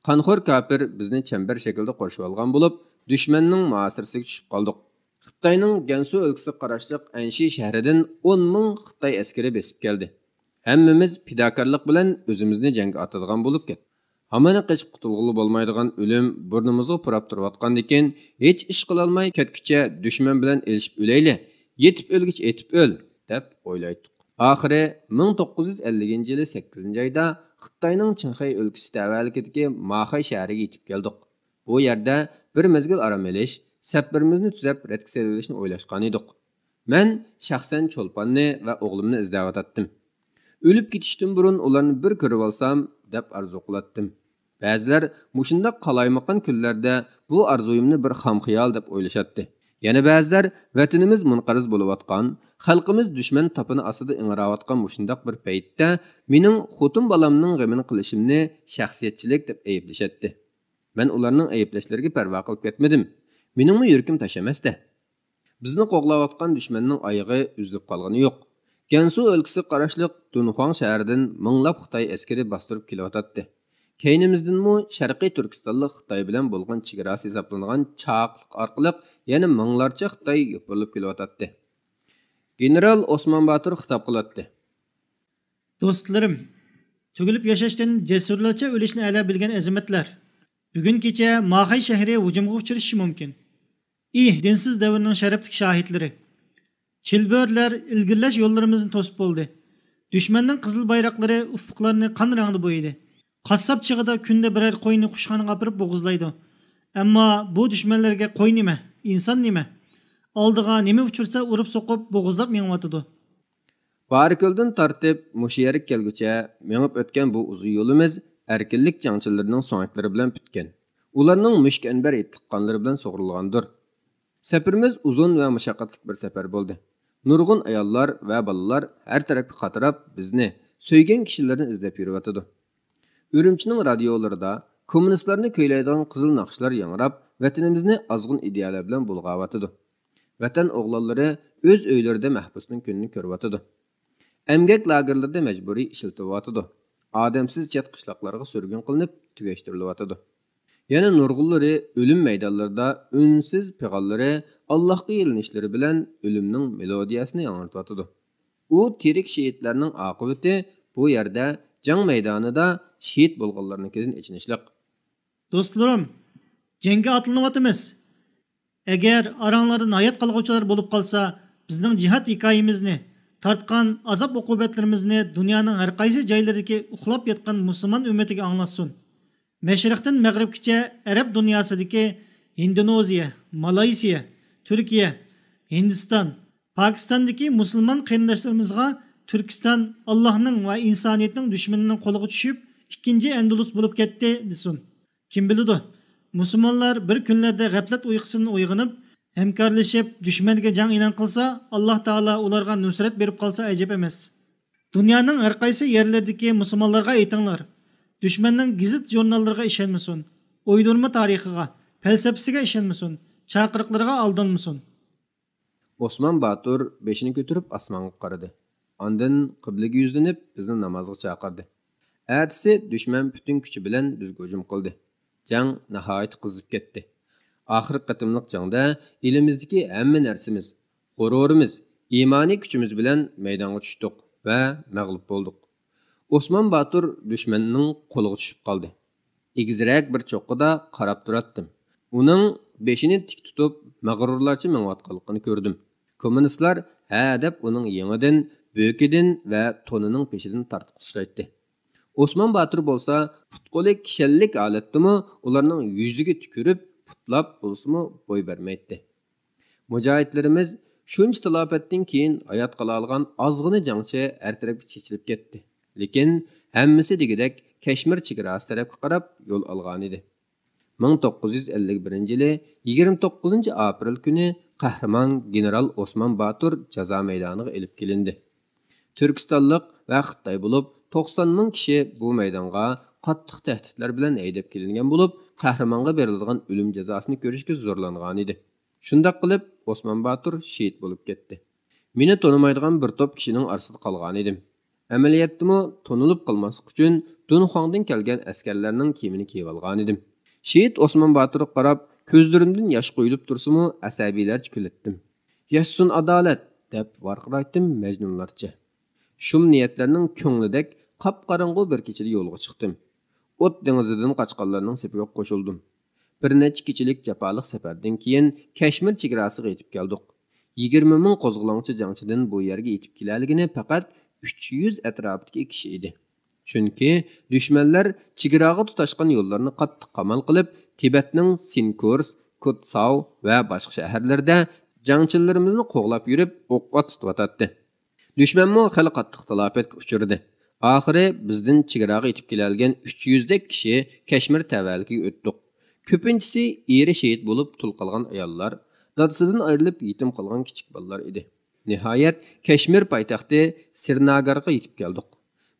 قانخور كاپىر بىزنى چەمبەر شەكلىدە قورشىۋالغان بولۇپ، دۈشمەننىڭ مۇھاسىرىسىگە چۈشۈپ قالدۇق. خىتاينىڭ گەنسۇ ئۆلكىسىگە قاراشلىق ئەنشى شەھىرىدىن ئون مىڭ خىتاي ئەسكىرى بېسىپ كەلدى. ھەممىمىز پىداكارلىق بىلەن ئۆزىمىزنى جەڭگە ئاتىدىغان بولۇپ كەتتۇق. ھامانە قېچىپ قۇتۇلغىلى بولمايدىغان ئۆلۈم بۇرنىمىزغا پۇراپ تۇرۇۋاتقاندىكىن، ھېچ ئىش قىلالماي كەتكۈچە دۈشمەن بىلەن ئېلىشىپ ئۆلەيلى، يېتىپ ئۆلگۈچە ئېتىپ ئۆل، دەپ ئويلايتتۇق. ئاخىرى مىڭ توققۇز يۈز ئەللىكىنچى يىلى سەككىزىنچى ئايدا خىتاينىڭ چىڭخەي ئۆلكىسى تەۋەلىكىدىكى ماخەي شەھىرىگە يېتىپ كەلدۇق. بۇ يەردە بىر مەزگىل ئارام ئېلىش، سەپلىرىمىزنى تۈزەپ، رەتكە سېلىۋېلىشنى ئويلاشقانىدۇق. مەن شەخسەن چولپاننى ۋە ئوغلۇمنى ئىزدەۋاتاتتىم. ئۆلۈپ كېتىشتىن بۇرۇن ئۇلارنى بىر كۆرۈۋالسام، دەپ ئارزۇ قىلاتتىم. بەزىلەر مۇشۇنداق قالايمىقان كۈنلەردە بۇ ئارزۇيۇمنى بىر خام خىيال دەپ ئويلىشاتتى. يەنە بەزىلەر ۋەتىنىمىز مۇنقەرز بولۇۋاتقان، خەلقىمىز دۈشمەن تاپىنى ئاستىدا ئىڭراۋاتقان مۇشۇنداق بىر پەيتتە مېنىڭ خوتۇن بالامنىڭ غېمىنى قىلىشىمنى شەخسىيەتچىلىك دەپ ئەيىبلىشەتتى. مەن ئۇلارنىڭ ئەيىبلەشلىرىگە پەرۋا قىلىپ كەتمىدىم. مېنىڭمۇ يۈرىكىم تاش ئەمەستە. بىزنى قوغلاۋاتقان دۈشمەننىڭ ئايىغى ئۈزۈلۈپ قالغىنى يوق. گەنسۇ ئۆلكىسىگە قاراشلىق دۇنخۇاڭ شەھىرىدىن مىڭلاپ خىتاي ئەسكىرى باستۇرۇپ كېلىۋاتاتتى. كەينىمىزدىنمۇ شەرقىي تۈركىستانلىق خىتاي بىلەن بولغان چېگراسى ھېسابلانغان چاقلىق ئارقىلىق يەنە مىڭلارچە خىتاي يوپۇرۇلۇپ كېلىۋاتاتتى. گېنېرال ئوسمان باتۇر خىتاب قىلاتتى. دوستلىرىم، تۈگۈلۈپ ياشاشتىن جەسۇرلارچە ئۆلۈشنى ئەلا بىلگەن ئەزىمەتلەر، بۈگۈن كېچە ماخەي شەھىرى ھۇجۇمغا ئۇچرىشىشى مۇمكىن. ئى، دىنسىز دەۋرنىڭ شەرەپلىك شاھىتلىرى! چىلبۆرىلەر ئىلگىرىلەش يوللىرىمىزنى توسۇپ بولدى. دۈشمەننىڭ قىزىل بايراقلىرى ئۇپۇقلارنى قان رەڭدە بويىدى. قاسساپ چىغىدا كۈندە بىرەر قوينى قۇشخانىغا ئاپىرىپ بوغۇزلايدۇ. ئەمما بۇ دۈشمەنلەرگە قوي نېمە، ئىنسان نېمە؟ ئالدىغا نېمە ئۇچرىسا ئۇرۇپ سوقۇپ بوغۇزلاپ مېڭىۋاتىدۇ. بارىكۆلدىن تارتىپ مۇشۇ يەرگە كەلگۈچە مېڭىپ ئۆتكەن بۇ ئۇزۇن يولىمىز ئەركىنلىك جەڭچىلىرىنىڭ سۆڭەكلىرى بىلەن پۈتكەن. ئۇلارنىڭ مۈشۈك ئەنبەر ئېتىلىپ قانلىرى بىلەن سۇغۇرۇلغاندۇر. سەپىرىمىز ئۇزۇن ۋە مۇشەققەتلىك بىر سەپەر بولدى. نۇرغۇن ئاياللار ۋە بالىلار ھەر تەرەپكە قاتراپ بىزنى، سۆيگەن كىشىلىرىنى ئىزدەپ يۈرۈۋاتىدۇ. ئۈرۈمچىنىڭ رادىيولىرىدا كوممۇنىستلارنى كۈيلەيدىغان قىزىل ناخشىلار ياڭراپ، ۋەتىنىمىزنى ئازغۇن ئىدىيەلەر بىلەن بۇلغاۋاتىدۇ. ۋەتەن ئوغلانلىرى ئۆز ئۆيلىرىدە مەھبۇسنىڭ كۈنىنى كۆرۈۋاتىدۇ. ئەمگەك لاگېرلىرىدا مەجبۇرىي ئىشلىتىلىۋاتىدۇ. ئادەمسىز چەت قىشلاقلارغا سۈرگۈن قىلىنىپ تۈگەشتۈرۈلۈۋاتىدۇ. يەنە نۇرغۇنلىرى ئۆلۈم مەيدانلىرىدا ئۈنسىز پىغانلىرى، ئاللاھقا يېلىنىشلىرى بىلەن ئۆلۈمنىڭ مېلودىيەسىنى ياڭرىتىۋاتىدۇ. ئۇ تىرىك شېھىتلەرنىڭ ئاقىۋىتى بۇ يەردە، جەڭ مەيدانىدا شېھىت بولغانلارنىڭكىدىن ئېچىنىشلىق. دوستلىرىم، جەڭگە ئاتلىنىۋاتىمىز. ئەگەر ئاراڭلاردىن ھايات قالغۇچىلار بولۇپ قالسا، بىزنىڭ جىھاد ھېكايىمىزنى، تارتقان ئازاب-ئوقۇبەتلىرىمىزنى دۇنيانىڭ ھەر قايسى جايلىرىدىكى ئۇخلاپ ياتقان مۇسۇلمان ئۈممىتىگە ئاڭلاتسۇن. مەشرىقتىن مەغرىبكىچە ئەرەب دۇنياسىدىكى ھىندونېزىيە، مالايسىيە، تۈركىيە، ھىندىستان، پاكىستاندىكى مۇسۇلمان قېرىنداشلىرىمىزغا تۈركىستان ئاللاھنىڭ ۋە ئىنسانىيەتنىڭ دۈشمىنىنىڭ قولىغا چۈشۈپ، ئىككىنچى ئەندۇلۇس بولۇپ كەتتى، دېسۇن. كىم بىلىدۇ، مۇسۇلمانلار بىر كۈنلەردە غەپلەت ئۇيقۇسىدىن ئويغىنىپ، ھەمكارلىشىپ دۈشمەنگە جەڭ ئېلان قىلسا، ئاللاھ تائالا ئۇلارغا نۇسرەت بېرىپ قالسا ئەجەب ئەمەس. دۇنيانىڭ ھەر قايسى يەرلىرىدىكى مۇسۇلمانلارغا ئېيتىڭلار، دۈشمەننىڭ گېزىت-ژۇرناللىرىغا ئىشەنمىسۇن، ئويدۇرما تارىخىغا، پەلسەپىسىگە ئىشەنمىسۇن، چاقىرىقلىرىغا ئالدانمىسۇن. ئوسمان باتۇر بېشىنى كۆتۈرۈپ ئاسمانغا قارىدى. ئاندىن قىبلىگە يۈزلىنىپ بىزنى نامازغا چاقىردى. ئەتىسى دۈشمەن پۈتۈن كۈچى بىلەن بىزگە ھۇجۇم قىلدى. جەڭ ناھايىتى قىزىپ كەتتى. ئاخىرقى قېتىملىق جەڭدە ئېلىمىزدىكى ھەممە نەرسىمىز، غۇرۇرىمىز، ئىمانىي كۈچىمىز بىلەن مەيدانغا چۈشتۇق ۋە مەغلۇپ بولدۇق. ئوسمان باتۇر دۈشمەننىڭ قولىغا چۈشۈپ قالدى. ئېگىزرەك بىر چوققىدا قاراپ تۇراتتىم. ئۇنىڭ بېشىنى تىك تۇتۇپ، مەغرۇرلارچە مېڭىۋاتقانلىقىنى كۆردۈم. كوممۇنىستلار ھە دەپ ئۇنىڭ يېڭىدىن، بۆكىدىن ۋە تونىنىڭ پېشىدىن تارتىپ تاشلايتتى. ئوسمان باتۇر بولسا پۇت-قولى كىشەنلىك ھالەتتىمۇ ئۇلارنىڭ يۈزىگە تۈكۈرۈپ، پۇتلاپ بولسىمۇ بوي بەرمەيتتى. مۇجاھىدلىرىمىز شۇنچە تالاپەتتىن كېيىن ھايات قالالىغان ئازغىنە جەڭچى ھەر تەرەپكە چېچىلىپ كەتتى. لېكىن ھەممىسى دېگۈدەك كەشمىر چېگراسى تەرەپكە قاراپ يول ئالغانىدى. مىڭ توققۇز يۈز ئەللىك بىرىنچى يىلى يىگىرمە توققۇزىنچى ئاپرېل كۈنى قەھرىمان گېنېرال ئوسمان باتۇر جازا مەيدانىغا ئېلىپ كېلىندى. تۈركىستانلىق ۋە خىتاي بولۇپ توقسان مىڭ كىشى بۇ مەيدانغا قاتتىق تەھدىتلەر بىلەن ھەيدەپ كېلىنگەن بولۇپ، قەھرىمانغا بېرىلىدىغان ئۆلۈم جازاسىنى كۆرۈشكە زورلانغانىدى. شۇنداق قىلىپ، ئوسمان باتۇر شېھىت بولۇپ كەتتى. مېنى تونۇمايدىغان بىر توپ كىشىنىڭ ئارىسىدا قالغانىدىم. ئەمەلىيەتتىمۇ تونۇلۇپ قالماسلىق ئۈچۈن دۇنخۇاڭدىن كەلگەن ئەسكەرلەرنىڭ كىيىمىنى كىيىۋالغانىدىم. شېھىت ئوسمان باتۇرغا قاراپ، كۆزلىرىمدىن ياش قۇيۇلۇپ تۇرسىمۇ، ئەسەبىيلەرچە كۈلەتتىم. «ياشىسۇن ئادالەت!» دەپ ۋارقىرايتتىم مەجنۇنلارچە. شۇم نىيەتلەرنىڭ كۆڭلىدەك قاپقاراڭغۇ بىر كېچىدە يولغا چىقتىم. ئوت دېڭىزىدىن قاچقانلارنىڭ سېپىگە قوشۇلدۇم. بىر نەچچە كېچىلىك جاپالىق سەپەردىن كېيىن كەشمىر چېگراسىغا يېتىپ كەلدۇق. يىگىرمە مىڭ قوزغىلاڭچى جەڭچىدىن بۇ يەرگە يېتىپ كېلەلىگىنى پەقەت ئۈچ يۈز ئەتراپىدىكى كىشى ئىدى. چۈنكى دۈشمەنلەر چېگراغا تۇتاشقان يوللارنى قاتتىق قامال قىلىپ، تىبەتنىڭ سىنكۇرس، كۇتساۋ ۋە باشقا شەھەرلىرىدە جەڭچىلىرىمىزنى قوغلاپ يۈرۈپ، ئوققا تۇتۇۋاتاتتى. دۈشمەنمۇ خېلى قاتتىق تالاپەتكە ئۇچرىدى. ئاخىرى بىزدىن چېگراغا يېتىپ كېلەلىگەن ئۈچ يۈزدەك كىشى كەشمىر تەۋەلىكىگە ئۆتتۇق. كۆپىنچىسى ئېرى شېھىت بولۇپ تۇل قالغان ئاياللار، دادىسىدىن ئايرىلىپ يېتىم قالغان كىچىك بالىلار ئىدى. نىھايەت، كەشمىر پايتەختى سىرناگارغا يېتىپ كەلدۇق.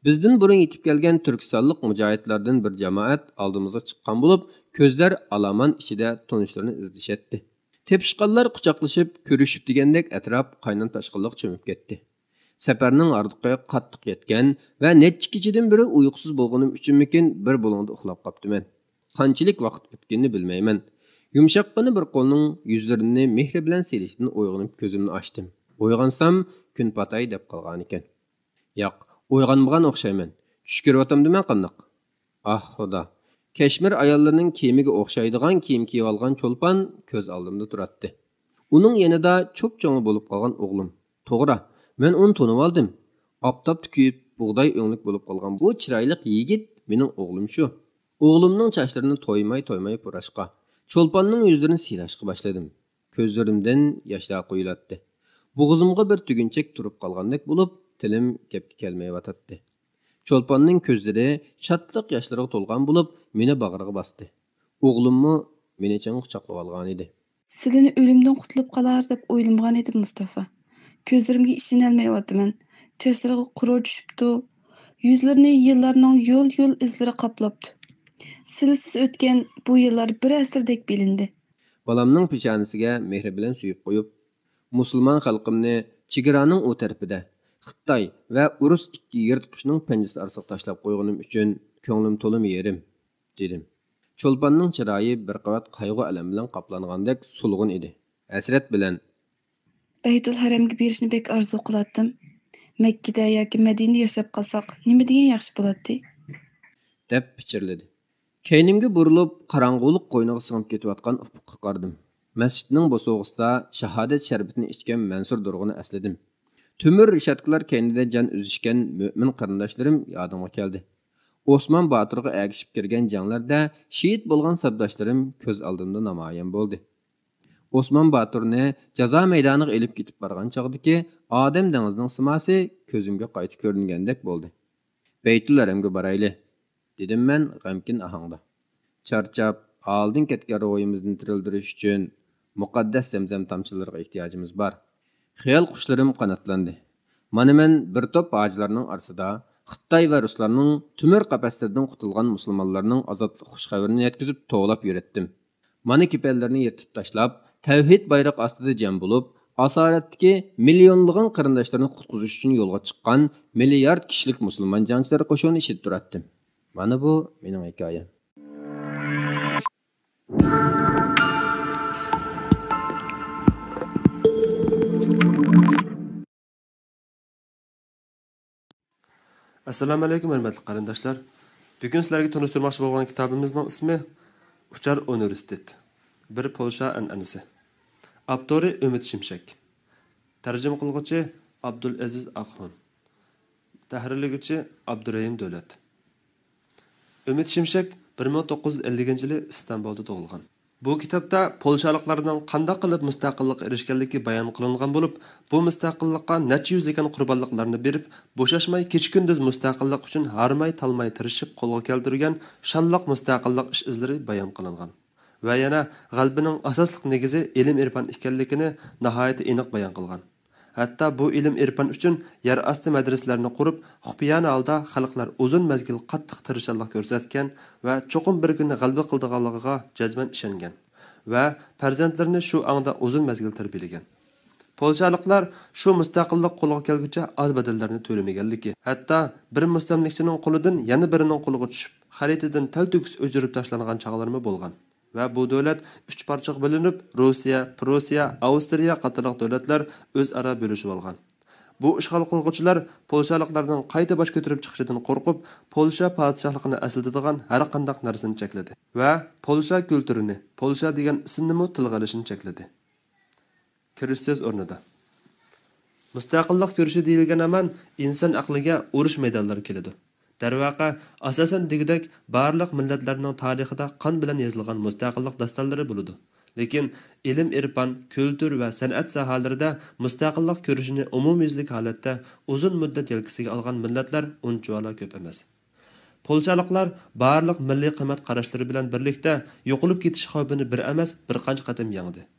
بىزدىن بۇرۇن يېتىپ كەلگەن تۈركىستانلىق مۇجاھىدلاردىن بىر جامائەت ئالدىمىزغا چىققان بولۇپ، كۆزلەر ئالىمان ئىچىدە تونۇشلىرىنى ئىزدىشەتتى. تېپىشقانلار قۇچاقلىشىپ، كۆرۈشۈپ دېگەندەك ئەتراپ قاينام-تاشقىنلىققا چۆمۈپ كەتتى. سەپەرنىڭ ھاردۇقى قاتتىق يەتكەن ۋە نەچچە كېچىدىن بېرى ئۇيقۇسىز بولغىنىم ئۈچۈنمىكىن، بىر بۇلۇڭدا ئۇخلاپ قاپتىمەن. قانچىلىك ۋاقىت ئۆتكىنىنى بىلمەيمەن. يۇمشاققىنە بىر قولنىڭ يۈزلىرىنى مېھرى بىلەن سىيلىشىدىن ئويغىنىپ كۆزۈمنى ئاچتىم. ئويغانسام، كۈن پاتاي دەپ قالغانىكەن. ياق، ئويغانمىغان ئوخشايمەن. چۈش كۆرۈۋاتامدىمەن قانداق؟ ئاھ، خۇدا! كەشمىر ئاياللىرىنىڭ كىيىمىگە ئوخشايدىغان كىيىم كىيىۋالغان چولپان كۆز ئالدىمدا تۇراتتى. ئۇنىڭ يېنىدا چوپچوڭلا بولۇپ قالغان ئوغلۇم. توغرا، مەن ئۇنى تونۇۋالدىم. ئاپتاپتا كۆيۈپ، بۇغداي ئۆڭلۈك بولۇپ قالغان بۇ چىرايلىق يىگىت مېنىڭ ئوغلۇم شۇ. ئوغلۇمنىڭ چاچلىرىنى تويماي-تويماي پۇراشقا، چولپاننىڭ يۈزلىرىنى سىيلاشقا باشلىدىم. كۆزلىرىمدىن ياشلار قۇيۇلاتتى. بوغۇزۇمغا بىر تۈگۈنچەك تۇرۇپ قالغاندەك بولۇپ، تىلىم گەپكە كەلمەيۋاتاتتى. چولپاننىڭ كۆزلىرى شادلىق ياشلىرىغا تولغان بولۇپ، مېنى باغرىغا باستى. ئوغلۇممۇ مېنى چىڭ قۇچاقلىۋالغانىدى. سىلىنى ئۆلۈمدىن قۇتۇلۇپ قالار دەپ ئويلىمىغان ئىدىم، مۇستافا. كۆزلىرىمگە ئىشىنەلمەيۋاتىمەن. چاچلىرىغا قۇر چۈشۈپتۇ. يۈزلىرىنى يىللارنىڭ يول-يول ئىزلىرى قاپلاپتۇ. سىلىسىز ئۆتكەن بۇ يىللار بىر ئەسىردەك بىلىندى. بالامنىڭ پېشانىسىگە مېھرى بىلەن سۆيۈپ قويۇپ، مۇسۇلمان خەلقىمنى چېگرانىڭ ئۇ تەرىپىدە، خىتاي ۋە ئورۇس ئىككى يىرتقۇچنىڭ پەنجىسى ئارىسىغا تاشلاپ قويغىنىم ئۈچۈن كۆڭلۈم تولىمۇ يېرىم، دېدىم. چولپاننىڭ چىرايى بىر قەۋەت قايغۇ-ئەلەم بىلەن قاپلانغاندەك سولغۇن ئىدى. ھەسرەت بىلەن، بەيتۇل ھەرەمگە بېرىشنى بەك ئارزۇ قىلاتتىم. مەككىدە ياكى مەدىنىدە ياشاپ قالساق، نېمە دېگەن ياخشى بولاتتى؟ دەپ پىچىرلىدى. كەينىمگە بۇرۇلۇپ، قاراڭغۇلۇق قوينىغا سىڭىپ كېتىۋاتقان ئۇپۇققا قارىدىم. مەسچىتنىڭ بوسۇغىسىدا شاھادەت شەربىتىنى ئىچكەن مەنسۇر دۇرغۇنى ئەسلىدىم. تۆمۈر رېشاتكىلار كەينىدە جان ئۈزۈشكەن مۆمىن قېرىنداشلىرىم يادىمغا كەلدى. ئوسمان باتۇرغا ئەگىشىپ كىرگەن جەڭلەردە شېھىت بولغان سەپداشلىرىم كۆز ئالدىمدا نامايان بولدى. ئوسمان باتۇرنى جازا مەيدانىغا ئېلىپ كېتىپ بارغان چاغدىكى ئادەم دېڭىزىنىڭ سىماسى كۆزۈمگە قايتا كۆرۈنگەندەك بولدى. بەيتۇل ھەرەمگە بارايلى، دېدىم مەن غەمكىن ئاھاڭدا. چارچاپ، ھالىدىن كەتكەن روھىمىزنى تىرىلدۈرۈش ئۈچۈن مۇقەددەس زەمزەم تامچىلىرىغا ئېھتىياجىمىز بار. خىيال قۇشلىرىم قاناتلاندى. مانا مەن بىر توپ ھاجىلارنىڭ ئارىسىدا خىتاي ۋە رۇسلارنىڭ تۆمۈر قەپەسلىرىدىن قۇتۇلغان مۇسۇلمانلارنىڭ ئازادلىق خۇش خەۋىرىنى يەتكۈزۈپ توۋلاپ يۈرەتتىم. مانا كېپەنلىرىنى يىرتىپ تاشلاپ، تەۋھىد بايرىقى ئاستىدا جەم بولۇپ، ئاسارەتتىكى مىليونلىغان قېرىنداشلىرىنى قۇتقۇزۇش ئۈچۈن يولغا چىققان مىليارد كىشىلىك مۇسۇلمان جەڭچىلەر قوشۇنى ئىچىدە تۇراتتىم. مانا بۇ مېنىڭ ھېكايەم. ئەسسالامۇئەلەيكۇم، ھۆرمەتلىك قېرىنداشلار. بۈگۈن سىلەرگە تونۇشتۇرماقچى بولغان كىتابىمىزنىڭ ئىسمى ئۇچار ئۇنىۋېرسىتېت. بىر پولشا ئەنئەنىسى. ئاپتورى ئۈمىد شىمشەك. تەرجىمە قىلغۇچى ئابدۇلئەزىز ئاقخۇن. تەھرىرلىگۈچى ئابدۇرېھىم دۆلەت. ئۈمىد شىمشەك بىر مىڭ توققۇز يۈز ئەللىكىنچى يىلى ئىستانبۇلدا تۇغۇلغان. بۇ كىتابتا پولشالىقلارنىڭ قانداق قىلىپ مۇستەقىللىققا ئېرىشكەنلىكى بايان قىلىنغان بولۇپ، بۇ مۇستەقىللىققا نەچچە يۈزلىگەن قۇربانلىقلارنى بېرىپ، بوشاشماي كېچە-كۈندۈز مۇستەقىللىق ئۈچۈن ھارماي-تالماي تىرىشىپ قولغا كەلتۈرگەن شانلىق مۇستەقىللىق ئىش-ئىزلىرى بايان قىلىنغان. ۋە يەنە غەلىبىنىڭ ئاساسلىق نېگىزى ئىلىم-ئېرپان ئىكەنلىكىنى ناھايىتى ئېنىق بايان قىلغان. ھەتتا بۇ ئىلىم-ئېرپان ئۈچۈن يەر ئاستى مەدرىسىلەرنى قۇرۇپ، خۇپىيانە ھالدا خەلقلەر ئۇزۇن مەزگىل قاتتىق تىرىشچانلىق كۆرسەتكەن ۋە چوقۇم بىر كۈنى غەلىبە قىلىدىغانلىقىغا جەزمەن ئىشەنگەن ۋە پەرزەنتلىرىنى شۇ ئاڭدا ئۇزۇن مەزگىل تەربىيەلىگەن. پولشالىقلار شۇ مۇستەقىللىق قولغا كەلگۈچە ئاز بەدەللەرنى تۆلىمىگەنلىكى، ھەتتا بىر مۇستەملىكىچىنىڭ قولىدىن يەنە بىرىنىڭ قولىغا چۈشۈپ، خەرىتىدىن تەلتۆكۈس ئۆچۈرۈپ تاشلانغان چاغلىرىمۇ بولغان. ۋە بۇ دۆلەت ئۈچ پارچىغا بۆلۈنۈپ، روسىيە، پروسىيە، ئاۋسترىيە قاتارلىق دۆلەتلەر ئۆزئارا بۆلۈشۈۋالغان. بۇ ئىشغال قىلغۇچىلار پولشالىقلارنىڭ قايتا باش كۆتۈرۈپ چىقىشىدىن قورقۇپ، پولشا پادىشاھلىقىنى ئەسلىتىدىغان ھەر قانداق نەرسىنى چەكلىدى ۋە پولشا كۈلتۈرىنى، پولشا دېگەن ئىسىمنىمۇ تىلغا ئېلىشنى چەكلىدى. كىرىش سۆز ئورنىدا. مۇستەقىللىق كۈرىشى دېيىلگەن ھامان ئىنسان ئەقلىگە ئۇرۇش مەيدانلىرى كېلىدۇ. دەرۋەقە، ئاساسەن دېگۈدەك بارلىق مىللەتلەرنىڭ تارىخىدا قان بىلەن يېزىلغان مۇستەقىللىق داستانلىرى بولىدۇ. لېكىن ئىلىم-ئېرپان، كۈلتۈر ۋە سەنئەت ساھەلىرىدە مۇستەقىللىق كۈرىشىنى ئومۇميۈزلۈك ھالەتتە ئۇزۇن مۇددەت يەلكىسىگە ئالغان مىللەتلەر ئۇنچىۋالا كۆپ ئەمەس. پولشالىقلار بارلىق مىللىي قىممەت قاراشلىرى بىلەن بىرلىكتە يوقىلىپ كېتىش خەۋپىنى بىر ئەمەس، بىر قانچە قېتىم يەڭدى.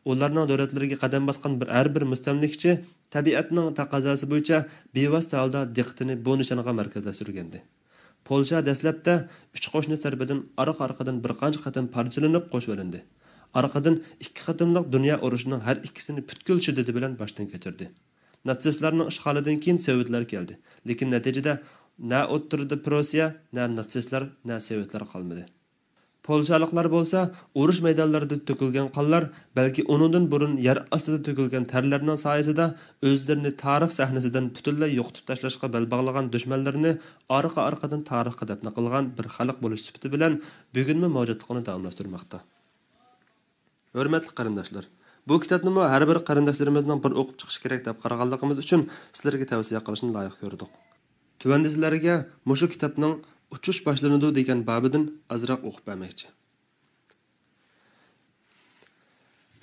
ئۇلارنىڭ دۆلەتلىرىگە قەدەم باسقان بىر، ھەر بىر مۇستەملىكىچى تەبىئەتنىڭ تەقەززاسى بويىچە بىۋاسىتە ھالدا دىققىتىنى بۇ نىشانغا مەركەزلەشتۈرگەنىدى. پولشا دەسلەپتە ئۈچ قوشنىسى تەرىپىدىن ئارقا-ئارقىدىن بىر قانچە قېتىم پارچىلىنىپ قوشۇۋېلىندى. ئارقىدىن ئىككى قېتىملىق دۇنيا ئۇرۇشىنىڭ ھەر ئىككىسىنى پۈتكۈل شىددىتى بىلەن باشتىن كەچۈردى. ناتسىستلارنىڭ ئىشغالىدىن كېيىن سوۋېتلار كەلدى، لېكىن نەتىجىدە نە ئوتتۇرىدا پروسىيە، نە ناتسىستلار، نە سوۋېتلار قالمىدى. پولشالىقلار بولسا ئۇرۇش مەيدانلىرىدا تۆكۈلگەن قانلار، بەلكى ئۇنىڭدىن بۇرۇن يەر ئاستىدا تۆكۈلگەن تەرلەرنىڭ سايىسىدا ئۆزلىرىنى تارىخ سەھنىسىدىن پۈتۈنلەي يوقىتىپ تاشلاشقا بەل باغلىغان دۈشمەنلىرىنى ئارقا-ئارقىدىن تارىخقا دەپنە قىلغان بىر خەلق بولۇش سۈپىتى بىلەن بۈگۈنمۇ مەۋجۇتلۇقىنى داۋاملاشتۇرماقتا. ھۆرمەتلىك قېرىنداشلار، بۇ كىتابنىمۇ ھەر بىر قېرىنداشلىرىمىزنىڭ بىر ئوقۇپ چىقىشى كېرەك دەپ قارىغانلىقىمىز ئۈچۈن سىلەرگە تەۋسىيە قىلىشنى لايىق كۆردۇق. تۆۋەندە سىلەرگە مۇشۇ كىتابنىڭ ئۇچۇش باشلىنىدۇ دېگەن بابىدىن ئازراق ئوقۇپ بەرمەكچى.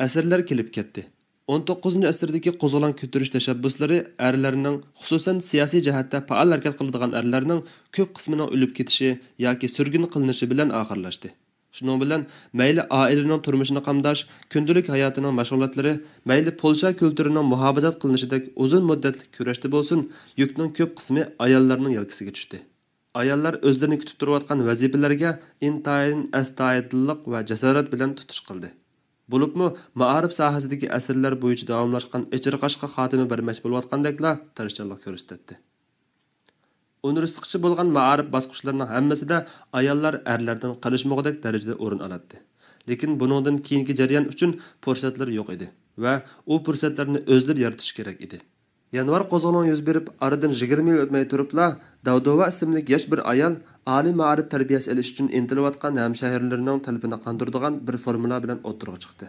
ئەسىرلەر كېلىپ كەتتى. ئون توققۇزىنچى ئەسىردىكى قوزغىلاڭ كۆتۈرۈش تەشەببۇسلىرى ئەرلەرنىڭ، خۇسۇسەن سىياسىي جەھەتتە پائال ھەرىكەت قىلىدىغان ئەرلەرنىڭ كۆپ قىسمىنىڭ ئۆلۈپ كېتىشى ياكى سۈرگۈن قىلىنىشى بىلەن ئاخىرلاشتى. شۇنىڭ بىلەن مەيلى ئائىلىنىڭ تۇرمۇشىنى قامداش، كۈندىلىك ھاياتىنىڭ مەشغۇلاتلىرى، مەيلى پولشا كۈلتۈرىنىڭ مۇھاپىزەت قىلىنىشىدەك ئۇزۇن مۇددەتلىك كۈرەشتە بولسۇن، يۈكنىڭ كۆپ قىسمى ئاياللارنىڭ يەلكىسىگە چۈشتى. ئاياللار ئۆزلىرىنى كۈتۈپ تۇرۇۋاتقان ۋەزىپىلەرگە ئىنتايىن ئەستايىدىللىق ۋە جاسارەت بىلەن تۇتۇش قىلدى. بولۇپمۇ مائارىپ ساھەسىدىكى ئەسىرلەر بويىچە داۋاملاشقان ئېچىرقاشقا خاتىمە بەرمەكچى بولۇۋاتقاندەكلا تىرىشچانلىق كۆرسىتەتتى. ئۇنىۋېرسىتېتقىچە بولغان مائارىپ باسقۇچلىرىنىڭ ھەممىسىدە ئاياللار ئەرلەردىن قېلىشمىغۇدەك دەرىجىدە ئورۇن ئالاتتى. لېكىن بۇنىڭدىن كېيىنكى جەريان ئۈچۈن پۇرسەتلىرى يوق ئىدى ۋە ئۇ پۇرسەتلەرنى ئۆزلىرى يارىتىشى كېرەك ئىدى. يانۋار قوزغىلىڭى يۈز بېرىپ ئارىدىن يىگىرمە يىل ئۆتمەي تۇرۇپلا، داۋدوۋا ئىسىملىك ياش بىر ئايال ئالىي مائارىپ تەربىيەسى ئېلىش ئۈچۈن ئىنتىلىۋاتقان ھەمشەھىرىلىرىنىڭ تەلىپىنى قاندۇرىدىغان بىر فورمۇلا بىلەن ئوتتۇرىغا چىقتى.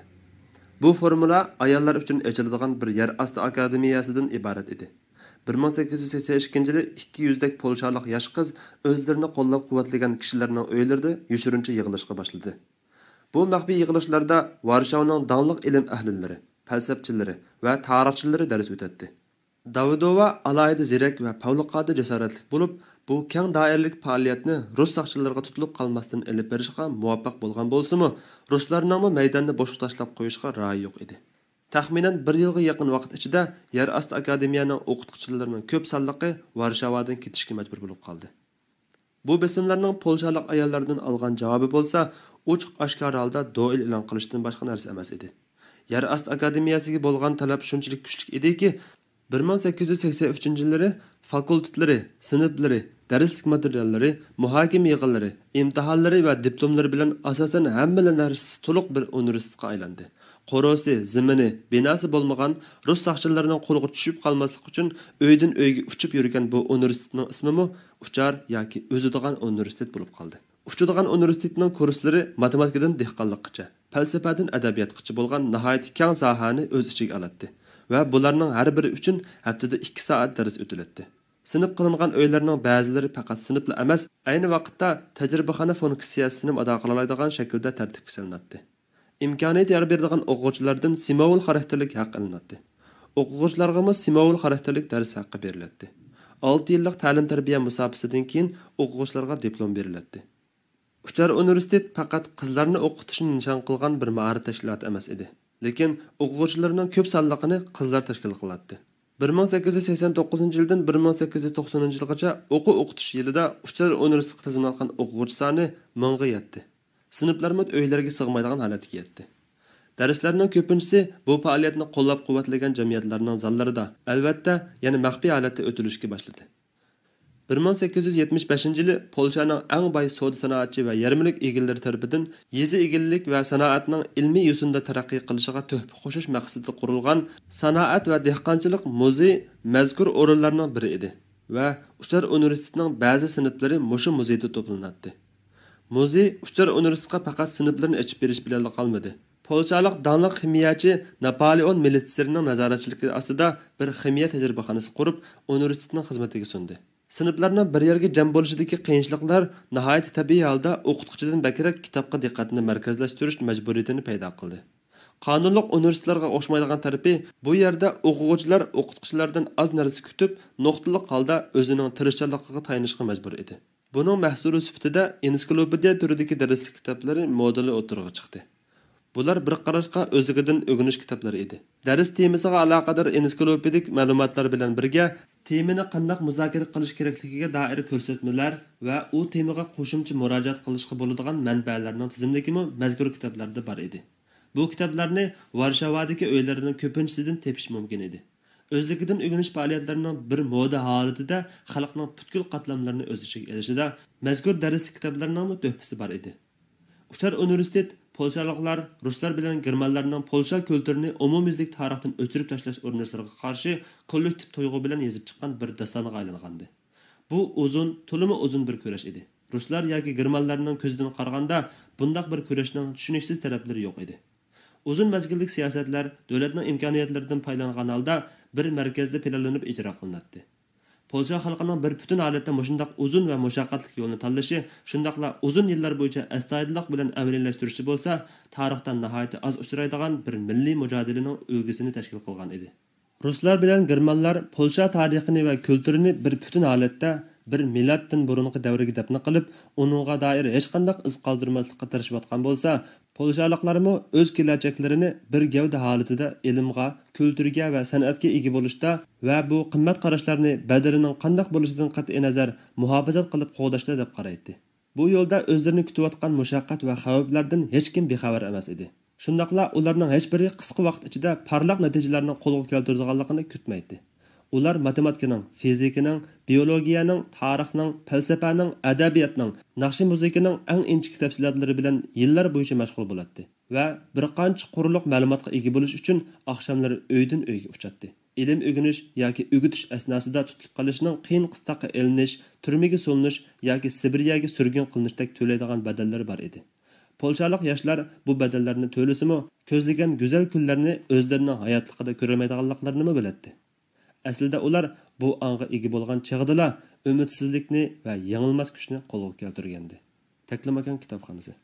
بۇ فورمۇلا ئاياللار ئۈچۈن ئېچىلىدىغان بىر يەر ئاستى ئاكادېمىيەسىدىن ئىبارەت ئىدى. بىر مىڭ سەككىز يۈز سەكسەن ئىككىنچى يىلى ئىككى يۈزدەك پولشالىق ياش قىز ئۆزلىرىنى قوللاپ-قۇۋۋەتلىگەن كىشىلەرنىڭ ئۆيلىرىدە يوشۇرۇنچە يىغىلىشقا باشلىدى. بۇ مەخپىي يىغىلىشلاردا ۋارشاۋانىڭ داڭلىق ئىلىم ئەھلىلىرى، پەلسەپىچىلىرى ۋە تارىخچىلىرى دەرس ئۆتەتتى. داۋىدوۋا ئالاھىدە زېرەك ۋە پەۋقۇلئاددە جاسارەتلىك بولۇپ، بۇ كەڭ دائىرىلىك پائالىيەتنى رۇس ساقچىلىرىغا تۇتۇلۇپ قالماستىن ئېلىپ بېرىشقا مۇۋەپپەق بولغان بولسىمۇ، رۇسلارنىڭمۇ مەيداننى بوشقا تاشلاپ قويۇشقا رايى يوق ئىدى. تەخمىنەن بىر يىلغا يېقىن ۋاقىت ئىچىدە يەر ئاستى ئاكادېمىيەنىڭ ئوقۇتقۇچىلىرىنىڭ كۆپ سانلىقى ۋارشاۋادىن كېتىشكە مەجبۇر بولۇپ قالدى. بۇ بېسىملارنىڭ پولشالىق ئاياللاردىن ئالغان جاۋابى بولسا ئوچۇق-ئاشكارا ھالدا دوئېل ئېلان قىلىشتىن باشقا نەرسە ئەمەس ئىدى. يەر ئاستى ئاكادېمىيەسىگە بولغان تەلەپ شۇنچىلىك كۈچلۈك ئىدىكى، بىر مىڭ سەككىز يۈز سەكسەن ئۈچىنچى يىللىرى فاكۇلتېتلىرى، سىنىپلىرى، دەرسلىك ماتېرىياللىرى، مۇھاكىمە يىغىنلىرى، ئىمتىھانلىرى ۋە دىپلوملىرى بىلەن ئاساسەن ھەممىلا نەرسىسى تولۇق بىر ئۇنىۋېرسىتېتقا ئايلاندى. قورۇسى، زېمىنى، بىناسى بولمىغان، رۇس ساقچىلىرىنىڭ قولىغا چۈشۈپ قالماسلىق ئۈچۈن ئۆيدىن ئۆيگە ئۇچۇپ يۈرگەن بۇ ئۇنىۋېرسىتېتنىڭ ئىسمىمۇ ئۇچار ياكى ئۈزىدىغان ئۇنىۋېرسىتېت بولۇپ قالدى. ئۇچىدىغان ئۇنىۋېرسىتېتنىڭ كۇرسلىرى ماتېماتىكىدىن دېھقانلىققىچە، پەلسەپەدىن ئەدەبىياتقىچە بولغان ناھايىتى كەڭ ساھەنى ئۆز ئىچىگە ئالاتتى ۋە بۇلارنىڭ ھەر بىرى ئۈچۈن ھەپتىدە ئىككى سائەت دەرس ئۆتۈلەتتى. سىنىپ قىلىنغان ئۆيلەرنىڭ بەزىلىرى پەقەت سىنىپلا ئەمەس، ئەينى ۋاقىتتا تەجرىبىخانا فۇنكسىيەسىنىمۇ ئادا قىلالايدىغان شەكىلدە تەرتىپكە سېلىناتتى. ئىمكانىيەت يار بېرىدىغان ئوقۇغۇچىلاردىن سىمۋول خاراكتېرلىك ھەق ئېلىناتتى. ئوقۇغۇچىلارغىمۇ سىمۋول خاراكتېرلىك دەرس ھەققى بېرىلەتتى. ئالتە يىللىق تەلىم-تەربىيە مۇساپىسىدىن كېيىن ئوقۇغۇچىلارغا دىپلوم بېرىلەتتى. ئۇچار ئۇنىۋېرسىتېت پەقەت قىزلارنى ئوقۇتۇشنى نىشان قىلغان بىر مائارىپ تەشكىلاتى ئەمەس ئىدى، لېكىن ئوقۇغۇچىلىرىنىڭ كۆپ سانلىقىنى قىزلار تەشكىل قىلاتتى. بىر مىڭ سەككىز يۈز سەكسەن توققۇزىنچى يىلدىن بىر مىڭ سەككىز يۈز توقسىنىنچى يىلغىچە ئوقۇ ئوقۇتۇش يىلىدا ئۇچار ئۇنىۋېرسىتېتقا تىزىملاتقان ئوقۇغۇچى سانى مىڭغا يەتتى. سىنىپلارمۇ ئۆيلەرگە سىغمايدىغان ھالەتكە يەتتى. دەرسلەرنىڭ كۆپىنچىسى بۇ پائالىيەتنى قوللاپ-قۇۋۋەتلىگەن جەمئىيەتلەرنىڭ زاللىرىدا، ئەلۋەتتە، يەنە مەخپىي ھالەتتە ئۆتۈلۈشكە باشلىدى. بىر مىڭ سەككىز يۈز يەتمىش بەشىنچى يىلى پولشانىڭ ئەڭ باي سودا سانائەتچى ۋە يەرمىلىك ئىگىلىرى تەرىپىدىن يېزا ئىگىلىك ۋە سانائەتنىڭ ئىلمىي يوسۇندا تەرەققىي قىلىشىغا تۆھپە قوشۇش مەقسىتىدە قۇرۇلغان سانائەت ۋە دېھقانچىلىق مۇزېي مەزكۇر ئورۇنلارنىڭ بىرى ئىدى ۋە ئۇچار ئۇنىۋېرسىتېتىنىڭ بەزى سىنىپلىرى مۇشۇ مۇزېيدا توپلىناتتى. مۇزېي ئۇچار ئۇنىۋېرسىتېتقا پەقەت سىنىپلىرىنى ئېچىپ بېرىش بىلەنلا قالمىدى. پولشالىق داڭلىق خىمىيەچى ناپالېئون مېلىتسېرنىڭ نازارەتچىلىكى ئاستىدا بىر خىمىيە تەجرىبىخانىسى قۇرۇپ، ئۇنىۋېرسىتېتنىڭ خىزمىتىگە سۇندى. سىنىپلارنىڭ بىر يەرگە جەم بولۇشىدىكى قىيىنچىلىقلار ناھايىتى تەبىئىي ھالدا ئوقۇتقۇچىدىن بەكرەك كىتابقا دىققەتنى مەركەزلەشتۈرۈش مەجبۇرىيىتىنى پەيدا قىلدى. قانۇنلۇق ئۇنىۋېرسىتېتلارغا ئوخشىمايدىغان تەرىپى، بۇ يەردە ئوقۇغۇچىلار ئوقۇتقۇچىلاردىن ئاز نەرسە كۈتۈپ، نۇقتىلىق ھالدا ئۆزىنىڭ تىرىشچانلىقىغا تايىنىشقا مەجبۇر ئىدى. بۇنىڭ مەھسۇلى سۈپىتىدە ئېنسىكلوپېدىيە تۈرىدىكى دەرسلىك كىتابلىرى مودېلى ئوتتۇرىغا چىقتى. بۇلار بىر قاراشقا ئۆزلۈكىدىن ئۆگىنىش كىتابلىرى ئىدى. دەرس تېمىسىغا ئالاقىدار ئېنسىكلوپېدىك مەلۇماتلار بىلەن بىرگە، تېمىنى قانداق مۇزاكىرە قىلىش كېرەكلىكىگە دائىر كۆرسەتمىلەر ۋە ئۇ تېمىغا قوشۇمچە مۇراجىئەت قىلىشقا بولىدىغان مەنبەلەرنىڭ تىزىملىكىمۇ مەزكۇر كىتابلاردا بار ئىدى. بۇ كىتابلارنى ۋارشاۋادىكى ئۆيلەرنىڭ كۆپىنچىسىدىن تېپىش مۇمكىن ئىدى. ئۆزلۈكىدىن ئۆگىنىش پائالىيەتلىرىنىڭ بىر مودا ھالىتىدە خەلقنىڭ پۈتكۈل قاتلاملىرىنى ئۆز ئىچىگە ئېلىشىدا مەزكۇر دەرسلىك كىتابلىرىنىڭمۇ تۆھپىسى بار ئىدى. ئۇچار ئۇنىۋېرسىتېت پولشالىقلار، رۇسلار بىلەن گېرمانلارنىڭ پولشا كۈلتۈرىنى ئومۇميۈزلۈك تارىختىن ئۆچۈرۈپ تاشلاش ئۇرۇنۇشلىرىغا قارشى كوللېكتىپ تۇيغۇ بىلەن يېزىپ چىققان بىر داستانغا ئايلانغانىدى. بۇ ئۇزۇن، تولىمۇ ئۇزۇن بىر كۈرەش ئىدى. رۇسلار ياكى گېرمانلارنىڭ كۆزىدىن قارىغاندا، بۇنداق بىر كۈرەشنىڭ چۈشىنىكسىز تەرەپلىرى يوق ئىدى. ئۇزۇن مەزگىللىك سىياسەتلەر دۆلەتنىڭ ئىمكانىيەتلىرىدىن پايدىلانغان ھالدا بىر مەركەزدە پىلانلىنىپ ئىجرا قىلىناتتى. پولشا خەلقىنىڭ بىر پۈتۈن ھالەتتە مۇشۇنداق ئۇزۇن ۋە مۇشەققەتلىك يولنى تاللىشى، شۇنداقلا ئۇزۇن يىللار بويىچە ئەستايىدىللىق بىلەن ئەمەلىيلەشتۈرۈشى بولسا، تارىختا ناھايىتى ئاز ئۇچرايدىغان بىر مىللىي مۇجادىلىنىڭ ئۈلگىسىنى تەشكىل قىلغان ئىدى. رۇسلار بىلەن گېرمانلار پولشا تارىخىنى ۋە كۈلتۈرىنى بىر پۈتۈن ھالەتتە، بىر مىلادتىن بۇرۇنقى دەۋرگە دەپنە قىلىپ، ئۇنىڭغا دائىر ھېچقانداق ئىز قالدۇرماسلىققا تىرىشىۋاتقان بولسا، پولشالىقلارمۇ ئۆز كېلەچەكلىرىنى بىر گەۋدە ھالىتىدە ئىلىمغا، كۈلتۈرگە ۋە سەنئەتكە ئىگە بولۇشتا ۋە بۇ قىممەت قاراشلارنى بەدىلىنىڭ قانداق بولۇشىدىن قەتئىينەزەر مۇھاپىزەت قىلىپ قوغداشتا دەپ قارايتتى. بۇ يولدا ئۆزلىرىنى كۈتۈۋاتقان مۇشەققەت ۋە خەۋپلەردىن ھېچكىم بىخەۋەر ئەمەس ئىدى. شۇنداقلا ئۇلارنىڭ ھېچبىرى قىسقا ۋاقىت ئىچىدە پارلاق نەتىجىلەرنى قولغا كەلتۈرىدىغانلىقىنى كۈتمەيتتى. ئۇلار ماتېماتىكىنىڭ، فىزىكىنىڭ، بىئولوگىيەنىڭ، تارىخنىڭ، پەلسەپەنىڭ، ئەدەبىياتنىڭ، ناخشا مۇزىكىنىڭ ئەڭ ئىنچىكە تەپسىلاتلىرى بىلەن يىللار بويىچە مەشغۇل بولاتتى ۋە بىر قانچە قۇرلۇق مەلۇماتقا ئىگە بولۇش ئۈچۈن ئاخشاملىرى ئۆيدىن ئۆيگە ئۇچاتتى. ئىلىم ئۆگىنىش ياكى ئۆگىتىش ئەسناسىدا تۇتۇلۇپ قېلىشنىڭ قىيىن قىستاققا ئېلىنىش، تۈرمىگە سولىنىش ياكى سىبىرىيەگە سۈرگۈن قىلىنىشتەك تۆلەيدىغان بەدەللىرى بار ئىدى. پولشالىق ياشلار بۇ بەدەللەرنى تۆلىسىمۇ، كۆزلىگەن گۈزەل كۈنلەرنى ئۆزلىرىنىڭ ھاياتلىقىدا كۆرەلمەيدىغانلىقلىرىنىمۇ بىلەتتى. ئەسلىدە ئۇلار بۇ ئاڭغا ئىگە بولغان چېغىدىلا ئۈمىدسىزلىكنى ۋە يېڭىلماس كۈچنى قولغا كەلتۈرگەنىدى. تەكلىماكان كىتابخانىسى.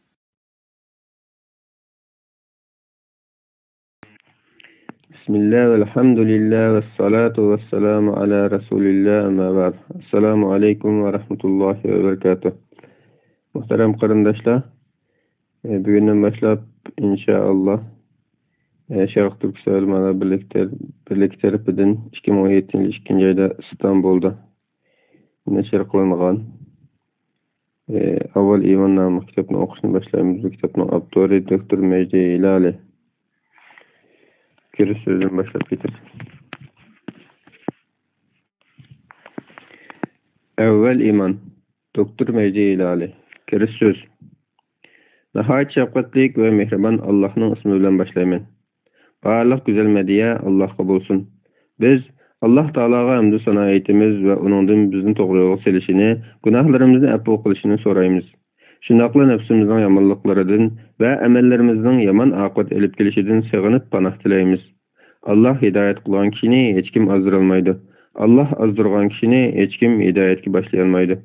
بسم الله والحمد لله والصلاة والسلام على رسول الله، أما بعد. السلام عليكم ورحمة الله وبركاته. مۇھتەرەم قېرىنداشلار، ئە، بۈگۈندىن باشلاپ، ئىنشائاللا، ئە، شەرق تۈركىستان ئۆلىمالار بىرلىكى تەر-، بىرلىكى تەرىپىدىن ئىككى مىڭ ئون يەتتىنچى يىل ئىككىنچى ئايدا ئىستانبۇلدا نەشر قىلىنغان، ئە، ئاۋۋال ئىمان ناملىق كىتابنى ئوقۇشنى باشلايمىز. بۇ كىتابنىڭ ئاپتورى دوكتور مەجدى ھىلالى. كىرىش سۆزىدىن باشلاپ كېتىمىز. ئەۋۋەل ئىمان. دوكتور مەجدى ھىلالى. كىرىش سۆز. ناھايىتى شەپقەتلىك ۋە مېھرىبان ئاللاھنىڭ ئىسمى بىلەن باشلايمەن. بارلىق گۈزەل مەدھىيە ئاللاھقا بولسۇن. بىز ئاللاھ تائالاغا ھەمدۇ سانا ئېيتىمىز ۋە ئۇنىڭدىن بىزنى توغرا يولغا سېلىشىنى، گۇناھلىرىمىزنى ئەپۇ قىلىشىنى سورايمىز. شۇنداقلا نەپسىمىزنىڭ يامانلىقلىرىدىن ۋە ئەمەللىرىمىزنىڭ يامان ئاقىۋەت ئېلىپ كېلىشىدىن سېغىنىپ پاناھ تىلەيمىز. ئاللاھ ھىدايەت قىلغان كىشىنى ھېچكىم ئازدۇرالمايدۇ. ئاللاھ ئازدۇرغان كىشىنى ھېچكىم ھىدايەتكە باشلىيالمايدۇ.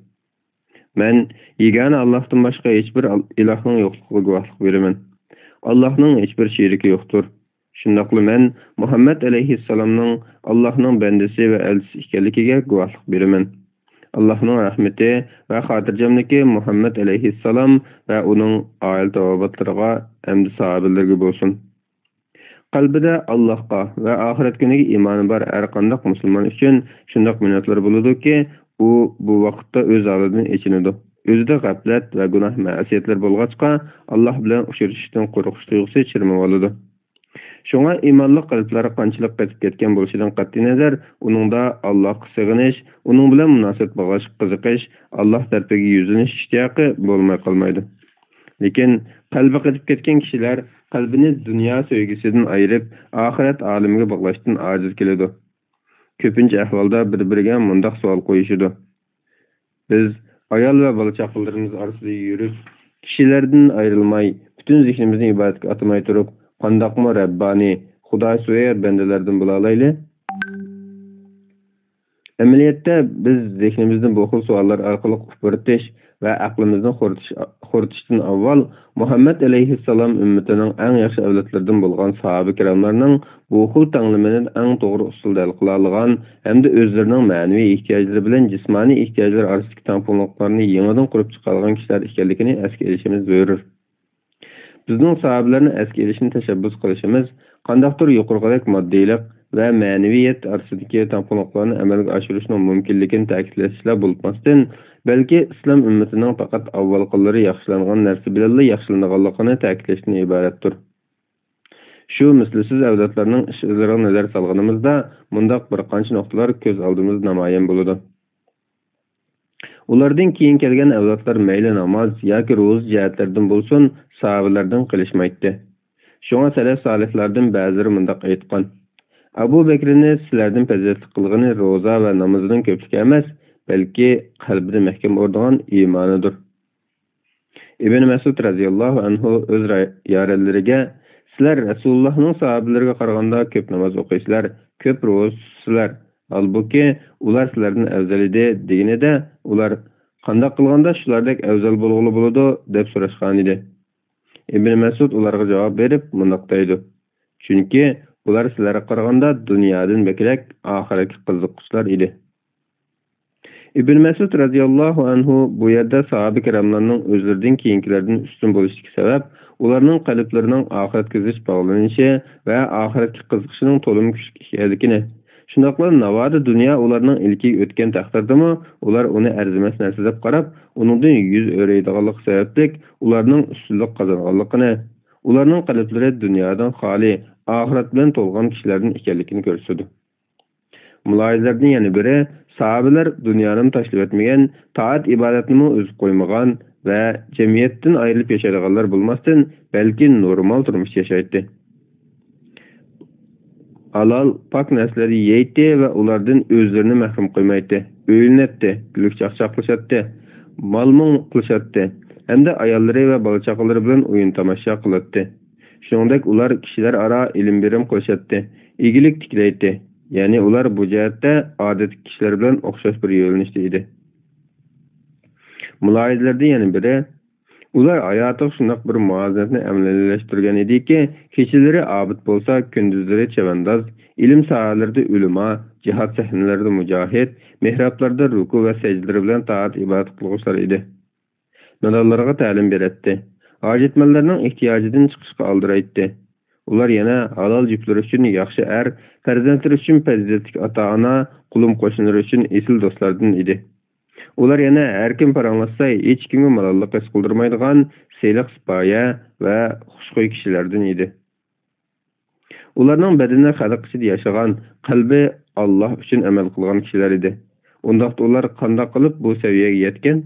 مەن يېگانە ئاللاھتىن باشقا ھېچبىر ئال-، ئىلاھنىڭ يوقلۇقىغا گۇۋاھلىق بېرىمەن. ئاللاھنىڭ ھېچبىر شېرىكى يوقتۇر. شۇنداقلا مەن مۇھەممەد ئەلەيھىسسالامنىڭ ئاللاھنىڭ بەندىسى ۋە ئەلچىسى ئىكەنلىكىگە گۇۋاھلىق بېرىمەن. ئاللاھنىڭ رەھمىتى ۋە خاتىرجەملىكى مۇھەممەد ئەلەيھىسسالام ۋە ئۇنىڭ ئائىلە تاۋابىئاتلىرىغا ھەمدە ساھابىلىرىگە بولسۇن. قەلبىدە ئاللاھقا ۋە ئاخىرەت كۈنىگە ئىمانى بار ھەرقانداق مۇسۇلمان ئۈچۈن شۇنداق مىنۇتلار بولىدۇكى، ئۇ بۇ ۋاقىتتا ئۆز ھالىدىن ئېچىنىدۇ. ئۆزىدە غەپلەت ۋە گۇناھ مەسىيەتلەر بولغاچقا، ئاللاھ بىلەن ئۇچرىشىشتىن قورقۇش تۇيغۇسى چىرمىۋالىدۇ. شۇڭا ئىمانلىق قەلبلەر قانچىلىك قېتىپ كەتكەن بولۇشىدىن قەتئىينەزەر، ئۇنىڭدا ئاللاھقا سېغىنىش، ئۇنىڭ بىلەن مۇناسىۋەت باغلاشقا قىزىقىش، ئاللاھ تەرىپىگە يۈزلىنىش ئىشتىياقى بولماي قالمايدۇ. لېكىن قەلبى قېتىپ كەتكەن كىشىلەر قەلبىنى دۇنيا سۆيگۈسىدىن ئايرىپ، ئاخىرەت ئالىمىگە باغلاشتىن ئاجىز كېلىدۇ. كۆپىنچە ئەھۋالدا بىر-بىرىگە مۇنداق سوئال قويۇشىدۇ: بىز ئايال ۋە بالا-چاقىلىرىمىز ئارىسىدا يۈرۈپ، كىشىلەردىن ئايرىلماي، پۈتۈن زېھنىمىزنى ئىبادەتكە ئاتىماي تۇرۇپ، قانداقمۇ رەببانىي، خۇداسۆيەر بەندىلەردىن بولالايلى؟ ئەمەلىيەتتە، بىز زېھنىمىزنى بۇ خىل سوئاللار ئارقىلىق ئۇپرىتىش ۋە ئەقلىمىزنى خورىتىش، خورىتىشتىن ئاۋۋال، مۇھەممەد ئەلەيھىسسالام ئۈممىتىنىڭ ئەڭ ياخشى ئەۋلادلىرىدىن بولغان ساھابە كىراملارنىڭ بۇ خىل تەڭلىمىنى ئەڭ توغرا ئۇسۇلدا ھەل قىلالىغان ھەمدە ئۆزلىرىنىڭ مەنىۋى ئېھتىياجلىرى بىلەن جىسمانىي ئېھتىياجلىرى ئارىسىدىكى تەڭپۇڭلۇقلارنى يېڭىدىن قۇرۇپ چىقارغان كىشىلەر ئىكەنلىكىنى ئەسكە ئېلىشىمىز زۆرۈر. بىزنىڭ ساھابىلەرنى ئەسكە ئېلىشنى تەشەببۇس قىلىشىمىز قانداقتۇر يۇقىرىقىدەك ماددىيلىق ۋە مەنىۋىيەت ئارىسىدىكى تەڭپۇڭلۇقلارنى ئەمەلگە ئاشۇرۇشنىڭ مۇمكىنلىكىنى تەكىتلەشلا بولۇپ قالماستىن، بەلكى ئىسلام ئۈممىتىنىڭ پەقەت ئاۋۋالقىلىرى ياخشىلانغان نەرسە بىلەنلا ياخشىلىنىدىغانلىقىنى تەكىتلەشتىن ئىبارەتتۇر. شۇ مىسلىسىز ئەۋلادلارنىڭ ئىش-ئىزلىرىغا نەزەر سالغىنىمىزدا، مۇنداق بىر قانچە نۇقتىلار كۆز ئالدىمىزدا نامايان بولىدۇ. ئۇلاردىن كېيىن كەلگەن ئەۋلادلار مەيلى ناماز ياكى روزا جەھەتلەردىن بولسۇن، ساھابىلەردىن قېلىشمايتتى. شۇڭا سەلەف سالىھلاردىن بەزىلىرى مۇنداق ئېيتقان: ئەبۇ بەكرىنى سىلەردىن پەزىلەتلىك قىلغىنى روزا ۋە نامىزىنىڭ كۆپلۈكى ئەمەس، بەلكى قەلبىدە مەھكەم ئورنىغان ئىمانىدۇر. ئىبن مەسئۇد رەزىياللاھۇ ئەنھۇ ئۆز را-، يارەنلىرىگە: سىلەر رەسۇلۇللاھنىڭ ساھابىلىرىگە قارىغاندا كۆپ ناماز ئوقۇيسىلەر، كۆپ روزا تۇتىسىلەر. ھالبۇكى، ئۇلار سىلەردىن ئەۋزەل ئىدى، دېگىنىدە، ئۇلار: قانداق قىلغاندا شۇلاردەك ئەۋزەل بولغىلى بولىدۇ؟ دەپ سوراشقانىدى. ئىبن مەسئۇد ئۇلارغا جاۋاب بېرىپ مۇنداق دەيدۇ: چۈنكى ئۇلار سىلەرگە قارىغاندا دۇنيادىن بەكرەك ئاخىرەتكە قىزىققۇچىلار ئىدى. ئىبن مەسئۇد رەزىياللاھۇ ئەنھۇ بۇ يەردە ساھابە كىراملارنىڭ ئۆزلىرىدىن كېيىنكىلەردىن ئۈستۈن بولۇشىدىكى سەۋەب ئۇلارنىڭ قەلبلىرىنىڭ ئاخىرەتكە زىچ باغلىنىشى ۋە ئاخىرەتكە قىزىقىشىنىڭ تولىمۇ كۈچلۈك ئىكەنلىكىنى، شۇنداقلا ناۋادا دۇنيا ئۇلارنىڭ ئىلكىگە ئۆتكەن تەقدىردىمۇ ئۇلار ئۇنى ئەرزىمەس نەرسە دەپ قاراپ، ئۇنىڭدىن يۈز ئۆرۈيدىغانلىقى سەۋەبلىك ئۇلارنىڭ ئۈستۈنلۈك قازانغانلىقىنى، ئۇلارنىڭ قەلبلىرى دۇنيادىن خالىي، ئاخىرەت بىلەن تولغان كىشىلەردىن ئىكەنلىكىنى كۆرسىتىدۇ. مۇلاھىزىلەردىن يەنە بىرى، ساھابىلەر دۇنيانىمۇ تاشلىۋەتمىگەن، تائەت-ئىبادەتنىمۇ ئۈزۈپ قويمىغان ۋە جەمئىيەتتىن ئايرىلىپ ياشايدىغانلار بولماستىن، بەلكى نورمال تۇرمۇش ياشايتتى. ھالال، پاك نەرسىلەرنى يەيتتى ۋە ئۇلاردىن ئۆزلىرىنى مەھرۇم قويمايتتى، ئۆيلىنەتتى، كۈلكە-چاقچاق قىلىشاتتى، مالمۇ قىلىشاتتى ھەمدە ئاياللىرى ۋە بالا-چاقىلىرى بىلەن ئويۇن-تاماشا قىلاتتى. شۇنىڭدەك ئۇلار كىشىلەر ئارا ئېلىم-بېرىم قىلىشاتتى، ئىگىلىك تىكلەيتتى. يەنى ئۇلار بۇ جەھەتتە ئادەتتىكى كىشىلەر بىلەن ئوخشاش بىر يۆنىلىشتە ئىدى. مۇلاھىزىلەردىن يەنە بىرى، ئۇلار ھاياتىغا شۇنداق بىر مۇۋازىنەتنى ئەمەلىيلەشتۈرگەن ئىدىكى، كېچىلىرى ئابىد بولسا، كۈندۈزلىرى چەۋەنداز، ئىلىم ساھەلىرىدە ئۆلىما، جىھاد سەھنىلىرىدە مۇجاھىد، مېھرابلاردا رۇكۇ ۋە سەجدىلىرى بىلەن تائەت-ئىبادەت قىلغۇچىلار ئىدى. نادانلارغا تەلىم بېرەتتى. ھاجەتمەنلەرنىڭ ئېھتىياجىدىن چىقىشقا ئالدىرايتتى. ئۇلار يەنە ھالال جۈپلىرى ئۈچۈن ياخشى ئەر، پەرزەنتلىرى ئۈچۈن پەزىلەتلىك ئاتا-ئانا، قولۇم-قوشنىلىرى ئۈچۈن ئېسىل دوستلاردىن ئىدى. ئۇلار يەنە ھەركىم پاراڭلاشسا، ھېچكىمگە مالاللىق ھېس قىلدۇرمايدىغان سىلىق-سىپايە ۋە خۇشخۇي كىشىلەردىن ئىدى. ئۇلارنىڭ بەدىنى خەلق ئىچىدە ياشىغان، قەلبى ئاللاھ ئۈچۈن ئەمەل قىلغان كىشىلەر ئىدى. ئۇنداقتا ئۇلار قانداق قىلىپ بۇ سەۋىيەگە يەتكەن؟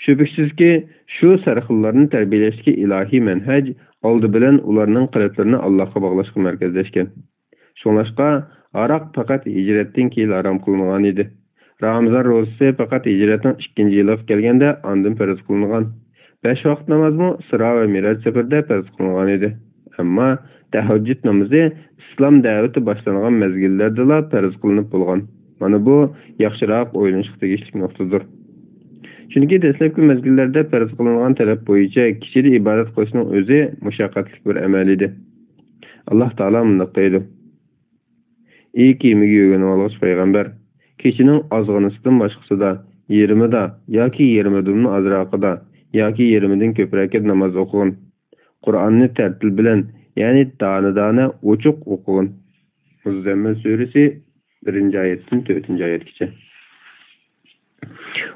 شۈبھىسىزكى، شۇ سەرخىللارنى تەربىيەلەشتىكى ئىلاھىي مەنھەج ئالدى بىلەن ئۇلارنىڭ قەلبلىرىنى ئاللاھقا باغلاشقا مەركەزلەشكەن. شۇڭلاشقا، ھاراق پەقەت ھىجرەتتىن كېيىن ھارام قىلىنغان ئىدى. رامىزان روزىسى پەقەت ھىجرەتنىڭ ئىككىنچى يىلىغا كەلگەندە ئاندىن پەرز قىلىنغان. بەش ۋاقىت نامازمۇ ئىسرا ۋە مىراج سەپىرىدە پەرز قىلىنغان ئىدى. ئەمما تەھەججۇد نامىزى ئىسلام دەۋىتى باشلانغان مەزگىللەردىلا پەرز قىلىنىپ بولغان. مانا بۇ ياخشىراق ئويلىنىشقا تېگىشلىك نۇقتىدۇر. چۈنكى دەسلەپكى مەزگىللەردە پەرز قىلىنغان تەلەپ بويىچە كېچىدە ئىبادەت قىلىشنىڭ ئۆزى مۇشەققەتلىك بىر ئەمەل ئىدى. ئاللاھ تائالا مۇنداق دەيدۇ: ئى كېمىگە يۆگىنىۋالغۇچ پەيغەمبەر، كېچىنىڭ ئازغىنىسىدىن باشقىسىدا، يېرىمىدا ياكى يېرىمىدىنمۇ ئازراقىدا ياكى يېرىمىدىن كۆپرەككە ناماز ئوقۇغىن. قۇرئاننى تەرتىل بىلەن، يەنى دانە-دانە، ئوچۇق ئوقۇغىن. مۇززەممىل سۈرىسى، بىرىنچى ئايەتتىن تۆتىنچى ئايەتكىچە.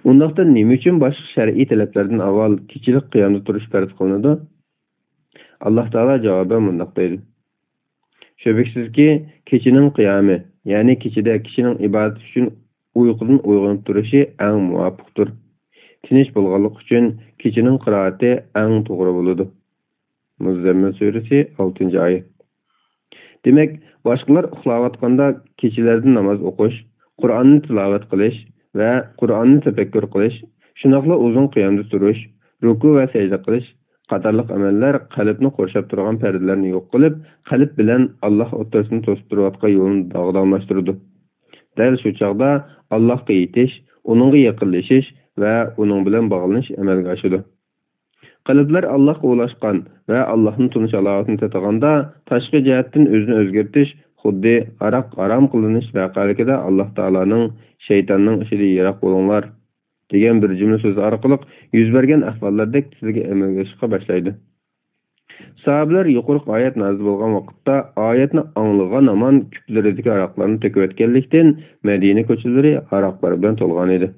ئۇنداقتا نېمە ئۈچۈن باشقا شەرئىي تەلەپلەردىن ئاۋۋال كېچىلىك قىيامدا تۇرۇش پەرز قىلىنىدۇ؟ ئاللاھ تائالا جاۋابەن مۇنداق دەيدۇ: شۈبھىسىزكى، كېچىنىڭ قىيامى، يەنى كېچىدە كىشىنىڭ ئىبادەت ئۈچۈن ئۇيقۇدىن ئويغىنىپ تۇرۇشى ئەڭ مۇۋاپىقتۇر. تىنچ بولغانلىقى ئۈچۈن كېچىنىڭ قىرائىتى ئەڭ توغرا بولىدۇ. مۇززەممىل سۈرىسى، ئالتىنچى ئايەت. دېمەك، باشقىلار ئۇخلاۋاتقاندا كېچىلەردە ناماز ئوقۇش، قۇرئاننى تىلاۋەت قىلىش ۋە قۇرئاننى تەپەككۇر قىلىش، شۇنداقلا ئۇزۇن قىيامدا تۇرۇش، رۇكۇ ۋە سەجدە قىلىش قاتارلىق ئەمەللەر قەلبنى قورشاپ تۇرغان پەردىلەرنى يوق قىلىپ، قەلب بىلەن ئاللاھ ئوتتۇرىسىنى توسۇپ تۇرۇۋاتقان يولنى داغداملاشتۇرىدۇ. دەل شۇ چاغدا ئاللاھقا يېتىش، ئۇنىڭغا يېقىنلىشىش ۋە ئۇنىڭ بىلەن باغلىنىش ئەمەلگە ئاشىدۇ. قەلبلەر ئاللاھقا ئۇلاشقان ۋە ئاللاھنى تونۇش ھالاۋىتىنى تېتىغاندا، تاشقى جەھەتتىن ئۆزىنى ئۆزگەرتىش خۇددى ھاراق ھارام قىلىنىش ۋەقەلىكىدە ئاللاھ تائالانىڭ «شەيتاننىڭ ئىشىدىن يىراق بولۇڭلار» دېگەن بىر جۈملە سۆزى ئارقىلىق يۈز بەرگەن ئەھۋاللاردەك تېزلا ئەمەلگە ئېشىشقا باشلايدۇ. ساھابىلەر يۇقىرىقى ئايەت نازىل بولغان ۋاقىتتا ئايەتنى ئاڭلىغان ھامان كۈپلىرىدىكى ھاراقلارنى تۆكۈۋەتكەنلىكتىن، مەدىنە كوچىلىرى ھاراقلار بىلەن تولغان ئىدى.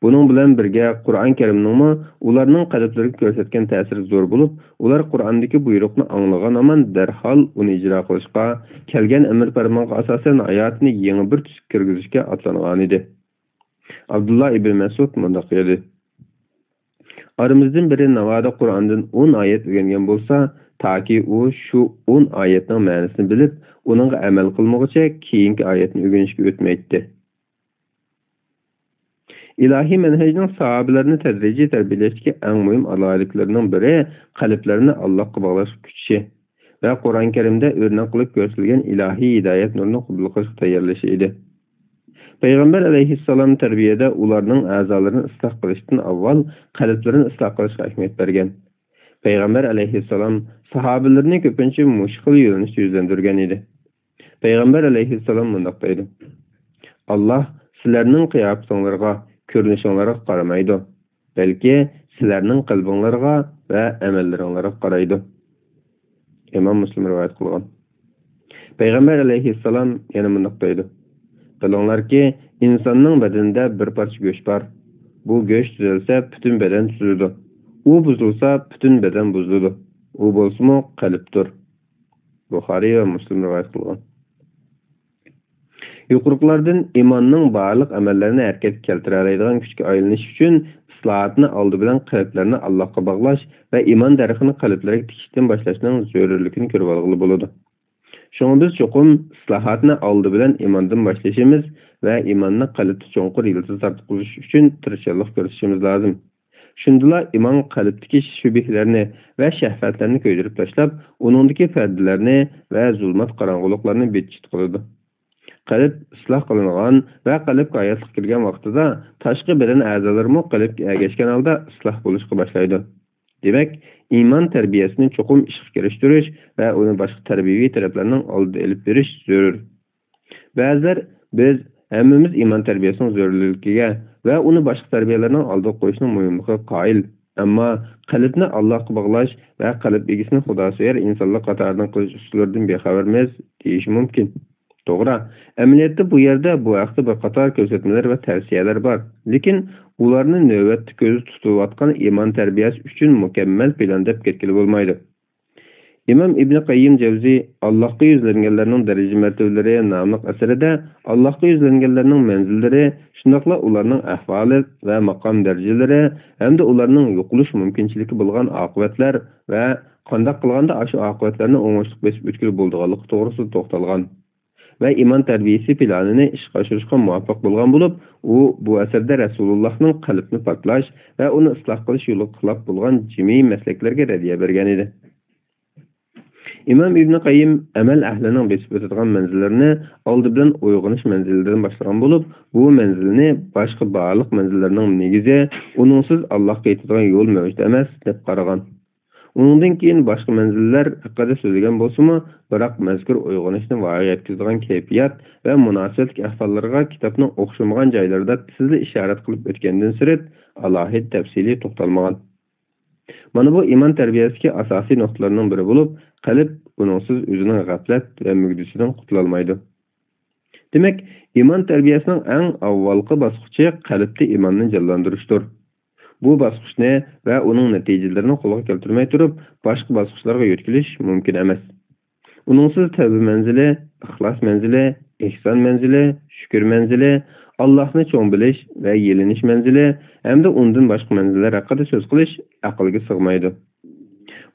بۇنىڭ بىلەن بىرگە، قۇرئان كەرىمنىڭمۇ ئۇلارنىڭ قەلبلىرىگە كۆرسەتكەن تەسىرى زور بولۇپ، ئۇلار قۇرئاندىكى بۇيرۇقنى ئاڭلىغان ھامان دەرھال ئۇنى ئىجرا قىلىشقا، كەلگەن ئەمىر پەرمانغا ئاساسەن ھاياتىنى يېڭى بىر تۈسكە كىرگۈزۈشكە ئاتلانغانىدى. ئابدۇللا ئىبن مەسئۇد مۇنداق دېدى: ئارىمىزدىن بىرى ناۋادا قۇرئاندىن ئون ئايەت ئۆگەنگەن بولسا، تاكى ئۇ شۇ ئون ئايەتنىڭ مەنىسىنى بىلىپ، ئۇنىڭغا ئەمەل قىلمىغۇچە كېيىنكى ئايەتنى ئۆگىنىشكە ئۆتمەيتتى. ئىلاھىي مەنھەجنىڭ ساھابىلەرنى تەدرىجىي تەربىيەلەشتىكى ئەڭ مۇھىم ئالاھىدىلىكلىرىنىڭ بىرى، قەلبلەرنى ئاللاھقا باغلاشقا كۈچىشى ۋە قۇرئان كەرىمدە ئۆرنەك قىلىپ كۆرسىتىلگەن ئىلاھىي ھىدايەت نۇرىنى قوبۇل قىلىشقا تەييارلىشى ئىدى. پەيغەمبەر ئەلەيھىسسالام تەربىيەدە ئۇلارنىڭ ئەزالىرىنى ئىسلاھ قىلىشتىن ئاۋۋال قەلبلىرىنى ئىسلاھ قىلىشقا ئەھمىيەت بەرگەن. پەيغەمبەر ئەلەيھىسسالام ساھابىلىرىنى كۆپىنچە مۇشۇ خىل يۆنىلىشتە يۈزلەندۈرگەن ئىدى. پەيغەمبەر ئەلەيھىسسالام مۇنداق دەيدۇ: «ئاللاھ سىلەرنىڭ قىياپىتىڭلارغا، كۆرۈنۈشۈڭلارغا قارىمايدۇ، بەلكى سىلەرنىڭ قەلبىڭلارغا ۋە ئەمەللىرىڭلارغا قارايدۇ.» ئىمام مۇسلىم رىۋايەت قىلغان. پەيغەمبەر ئەلەيھىسسالام يەنە مۇنداق دەيدۇ: «بىلىڭلاركى، ئىنساننىڭ بەدىنىدە بىر پارچە گۆش بار. بۇ گۆش تۈزەلسە، پۈتۈن بەدەن تۈزۈلىدۇ. ئۇ بۇزۇلسا، پۈتۈن بەدەن بۇزۇلىدۇ. ئۇ بولسىمۇ قەلبتۇر.» بۇخارىي ۋە مۇسلىم رىۋايەت قىلغان. يۇقىرىقىلاردىن ئىماننىڭ بارلىق ئەمەللەرنى ھەرىكەتكە كەلتۈرەلەيدىغان كۈچكە ئايلىنىش ئۈچۈن، ئىسلاھاتنى ئالدى بىلەن قەلبلەرنى ئاللاھقا باغلاش ۋە ئىمان دەرىخىنى قەلبلەرگە تىكىشتىن باشلاشنىڭ زۆرۈرلۈكىنى كۆرۈۋالغىلى بولىدۇ. شۇڭا بىز چوقۇم ئىسلاھاتنى ئالدى بىلەن ئىماندىن باشلىشىمىز ۋە ئىماننى قەلبتە چوڭقۇر يىلتىز تارتقۇزۇش ئۈچۈن تىرىشچانلىق كۆرسىتىشىمىز لازىم. شۇندىلا ئىمان قەلبتىكى شۈبھىلەرنى ۋە شەھۋەتلەرنى كۆيدۈرۈپ تاشلاپ، ئۇنىڭدىكى پەردىلەرنى ۋە زۇلمەت قاراڭغۇلۇقلارنى بىت-چىت قىلىدۇ. قەلب ئىسلاھ قىلىنغان ۋە قەلبكە ھاياتلىق كىرگەن ۋاقتىدا تاشقى بەدەن ئەزالىرىمۇ قەلبكە ئەگەشكەن ھالدا ئىسلاھ بولۇشقا باشلايدۇ. دېمەك، ئىمان تەربىيەسىنى چوقۇم ئىشقا كىرىشتۈرۈش ۋە ئۇنى باشقا تەربىيەۋى تەرەپلەرنىڭ ئالدىدا ئېلىپ بېرىش زۆرۈر. بەزىلەر، «بىز ھەممىمىز ئىمان تەربىيەسىنىڭ زۆرۈرلۈكىگە ۋە ئۇنى باشقا تەربىيەلەرنىڭ ئالدىغا قويۇشنىڭ مۇھىملىقىغا قايىل، ئەمما قەلبنى ئاللاھقا باغلاش ۋە قەلب ئىگىسىنى خۇداسۆيەر ئىنسانلار قاتارىدىن قىلىش ئۇسۇللىرىدىن بىخەۋەرمىز» دېيىشى مۇمكىن. توغرا، ئەمەلىيەتتە بۇ يەردە بۇ ھەقتە بىر قاتار كۆرسەتمىلەر ۋە تەۋسىيەلەر بار، لېكىن ئۇلارنى نۆۋەتتە كۆزدە تۇتۇلۇۋاتقان ئىمان تەربىيەسى ئۈچۈن مۇكەممەل پىلان دەپ كەتكىلى بولمايدۇ. ئىمام ئىبنى قەييىم جەۋزى «ئاللاھقا يۈزلەنگەنلەرنىڭ دەرىجە-مەرتىۋىلىرى» ناملىق ئەسىرىدە ئاللاھقا يۈزلەنگەنلەرنىڭ مەنزىللىرى، شۇنداقلا ئۇلارنىڭ ئەھۋالى ۋە ماقام دەرىجىلىرى ھەمدە ئۇلارنىڭ يوقىلىش مۇمكىنچىلىكى بولغان ئاقىۋەتلەر ۋە قانداق قىلغاندا ئاشۇ ئاقىۋەتلەرنى ئوڭۇشلۇق بېسىپ ئۆتكىلى بولىدىغانلىقى توغرىسىدا توختالغان. ۋە ئىمان تەربىيەسى پىلانىنى ئىشقا ئاشۇرۇشقا مۇۋەپپەق بولغان بولۇپ، ئۇ بۇ ئەسەردە رەسۇلۇللاھنىڭ قەلبنى پاكلاش ۋە ئۇنى ئىسلاھ قىلىش يولىغا خىلاپ بولغان جىمى مەسلەكلەرگە رەددىيە بەرگەن ئىدى. ئىمام ئىبنى قەييىم ئەمەل ئەھلىنىڭ بېسىپ ئۆتىدىغان مەنزىللىرىنى ئالدى بىلەن ئويغىنىش مەنزىلىدىن باشلىغان بولۇپ، بۇ مەنزىلنى باشقا بارلىق مەنزىللەرنىڭ نېگىزى، ئۇنىڭسىز ئاللاھقا يېتىدىغان يول مەۋجۇت ئەمەس، دەپ قارىغان. ئۇنىڭدىن كېيىن باشقا مەنزىللەر ھەققىدە سۆزلىگەن بولسىمۇ، بىراق مەزكۇر ئويغىنىشنى ۋايىگە يەتكۈزىدىغان كەيپىيات ۋە مۇناسىۋەتلىك ئەھۋاللىرىغا كىتابنىڭ ئوخشىمىغان جايلىرىدا تېزلا ئىشارەت قىلىپ ئۆتكەندىن سىرت، ئالاھىدە تەپسىلىي توختالمىغان. مانا بۇ ئىمان تەربىيەسىدىكى ئاساسىي نۇقتىلارنىڭ بىرى بولۇپ، قەلب ئۇنىڭسىز ئۆزىنىڭ غەپلەت ۋە مۈگدىسىدىن قۇتۇلالمايدۇ. دېمەك، ئىمان تەربىيەسىنىڭ ئەڭ ئاۋۋالقى باسقۇچى قەلبتە ئىماننى جانلاندۇرۇشتۇر. بۇ باسقۇچنى ۋە ئۇنىڭ نەتىجىلىرىنى قولغا كەلتۈرمەي تۇرۇپ، باشقا باسقۇچلارغا يۆتكىلىش مۇمكىن ئەمەس. ئۇنىڭسىز تەۋبە مەنزىلى، ئىخلاس مەنزىلى، ئېھسان مەنزىلى، شۈكۈر مەنزىلى، ئاللاھنى چوڭ بىلىش ۋە يېلىنىش مەنزىلى ھەمدە ئۇندىن باشقا مەنزىللەر ھەققىدە سۆز قىلىش ئەقىلگە سىغمايدۇ.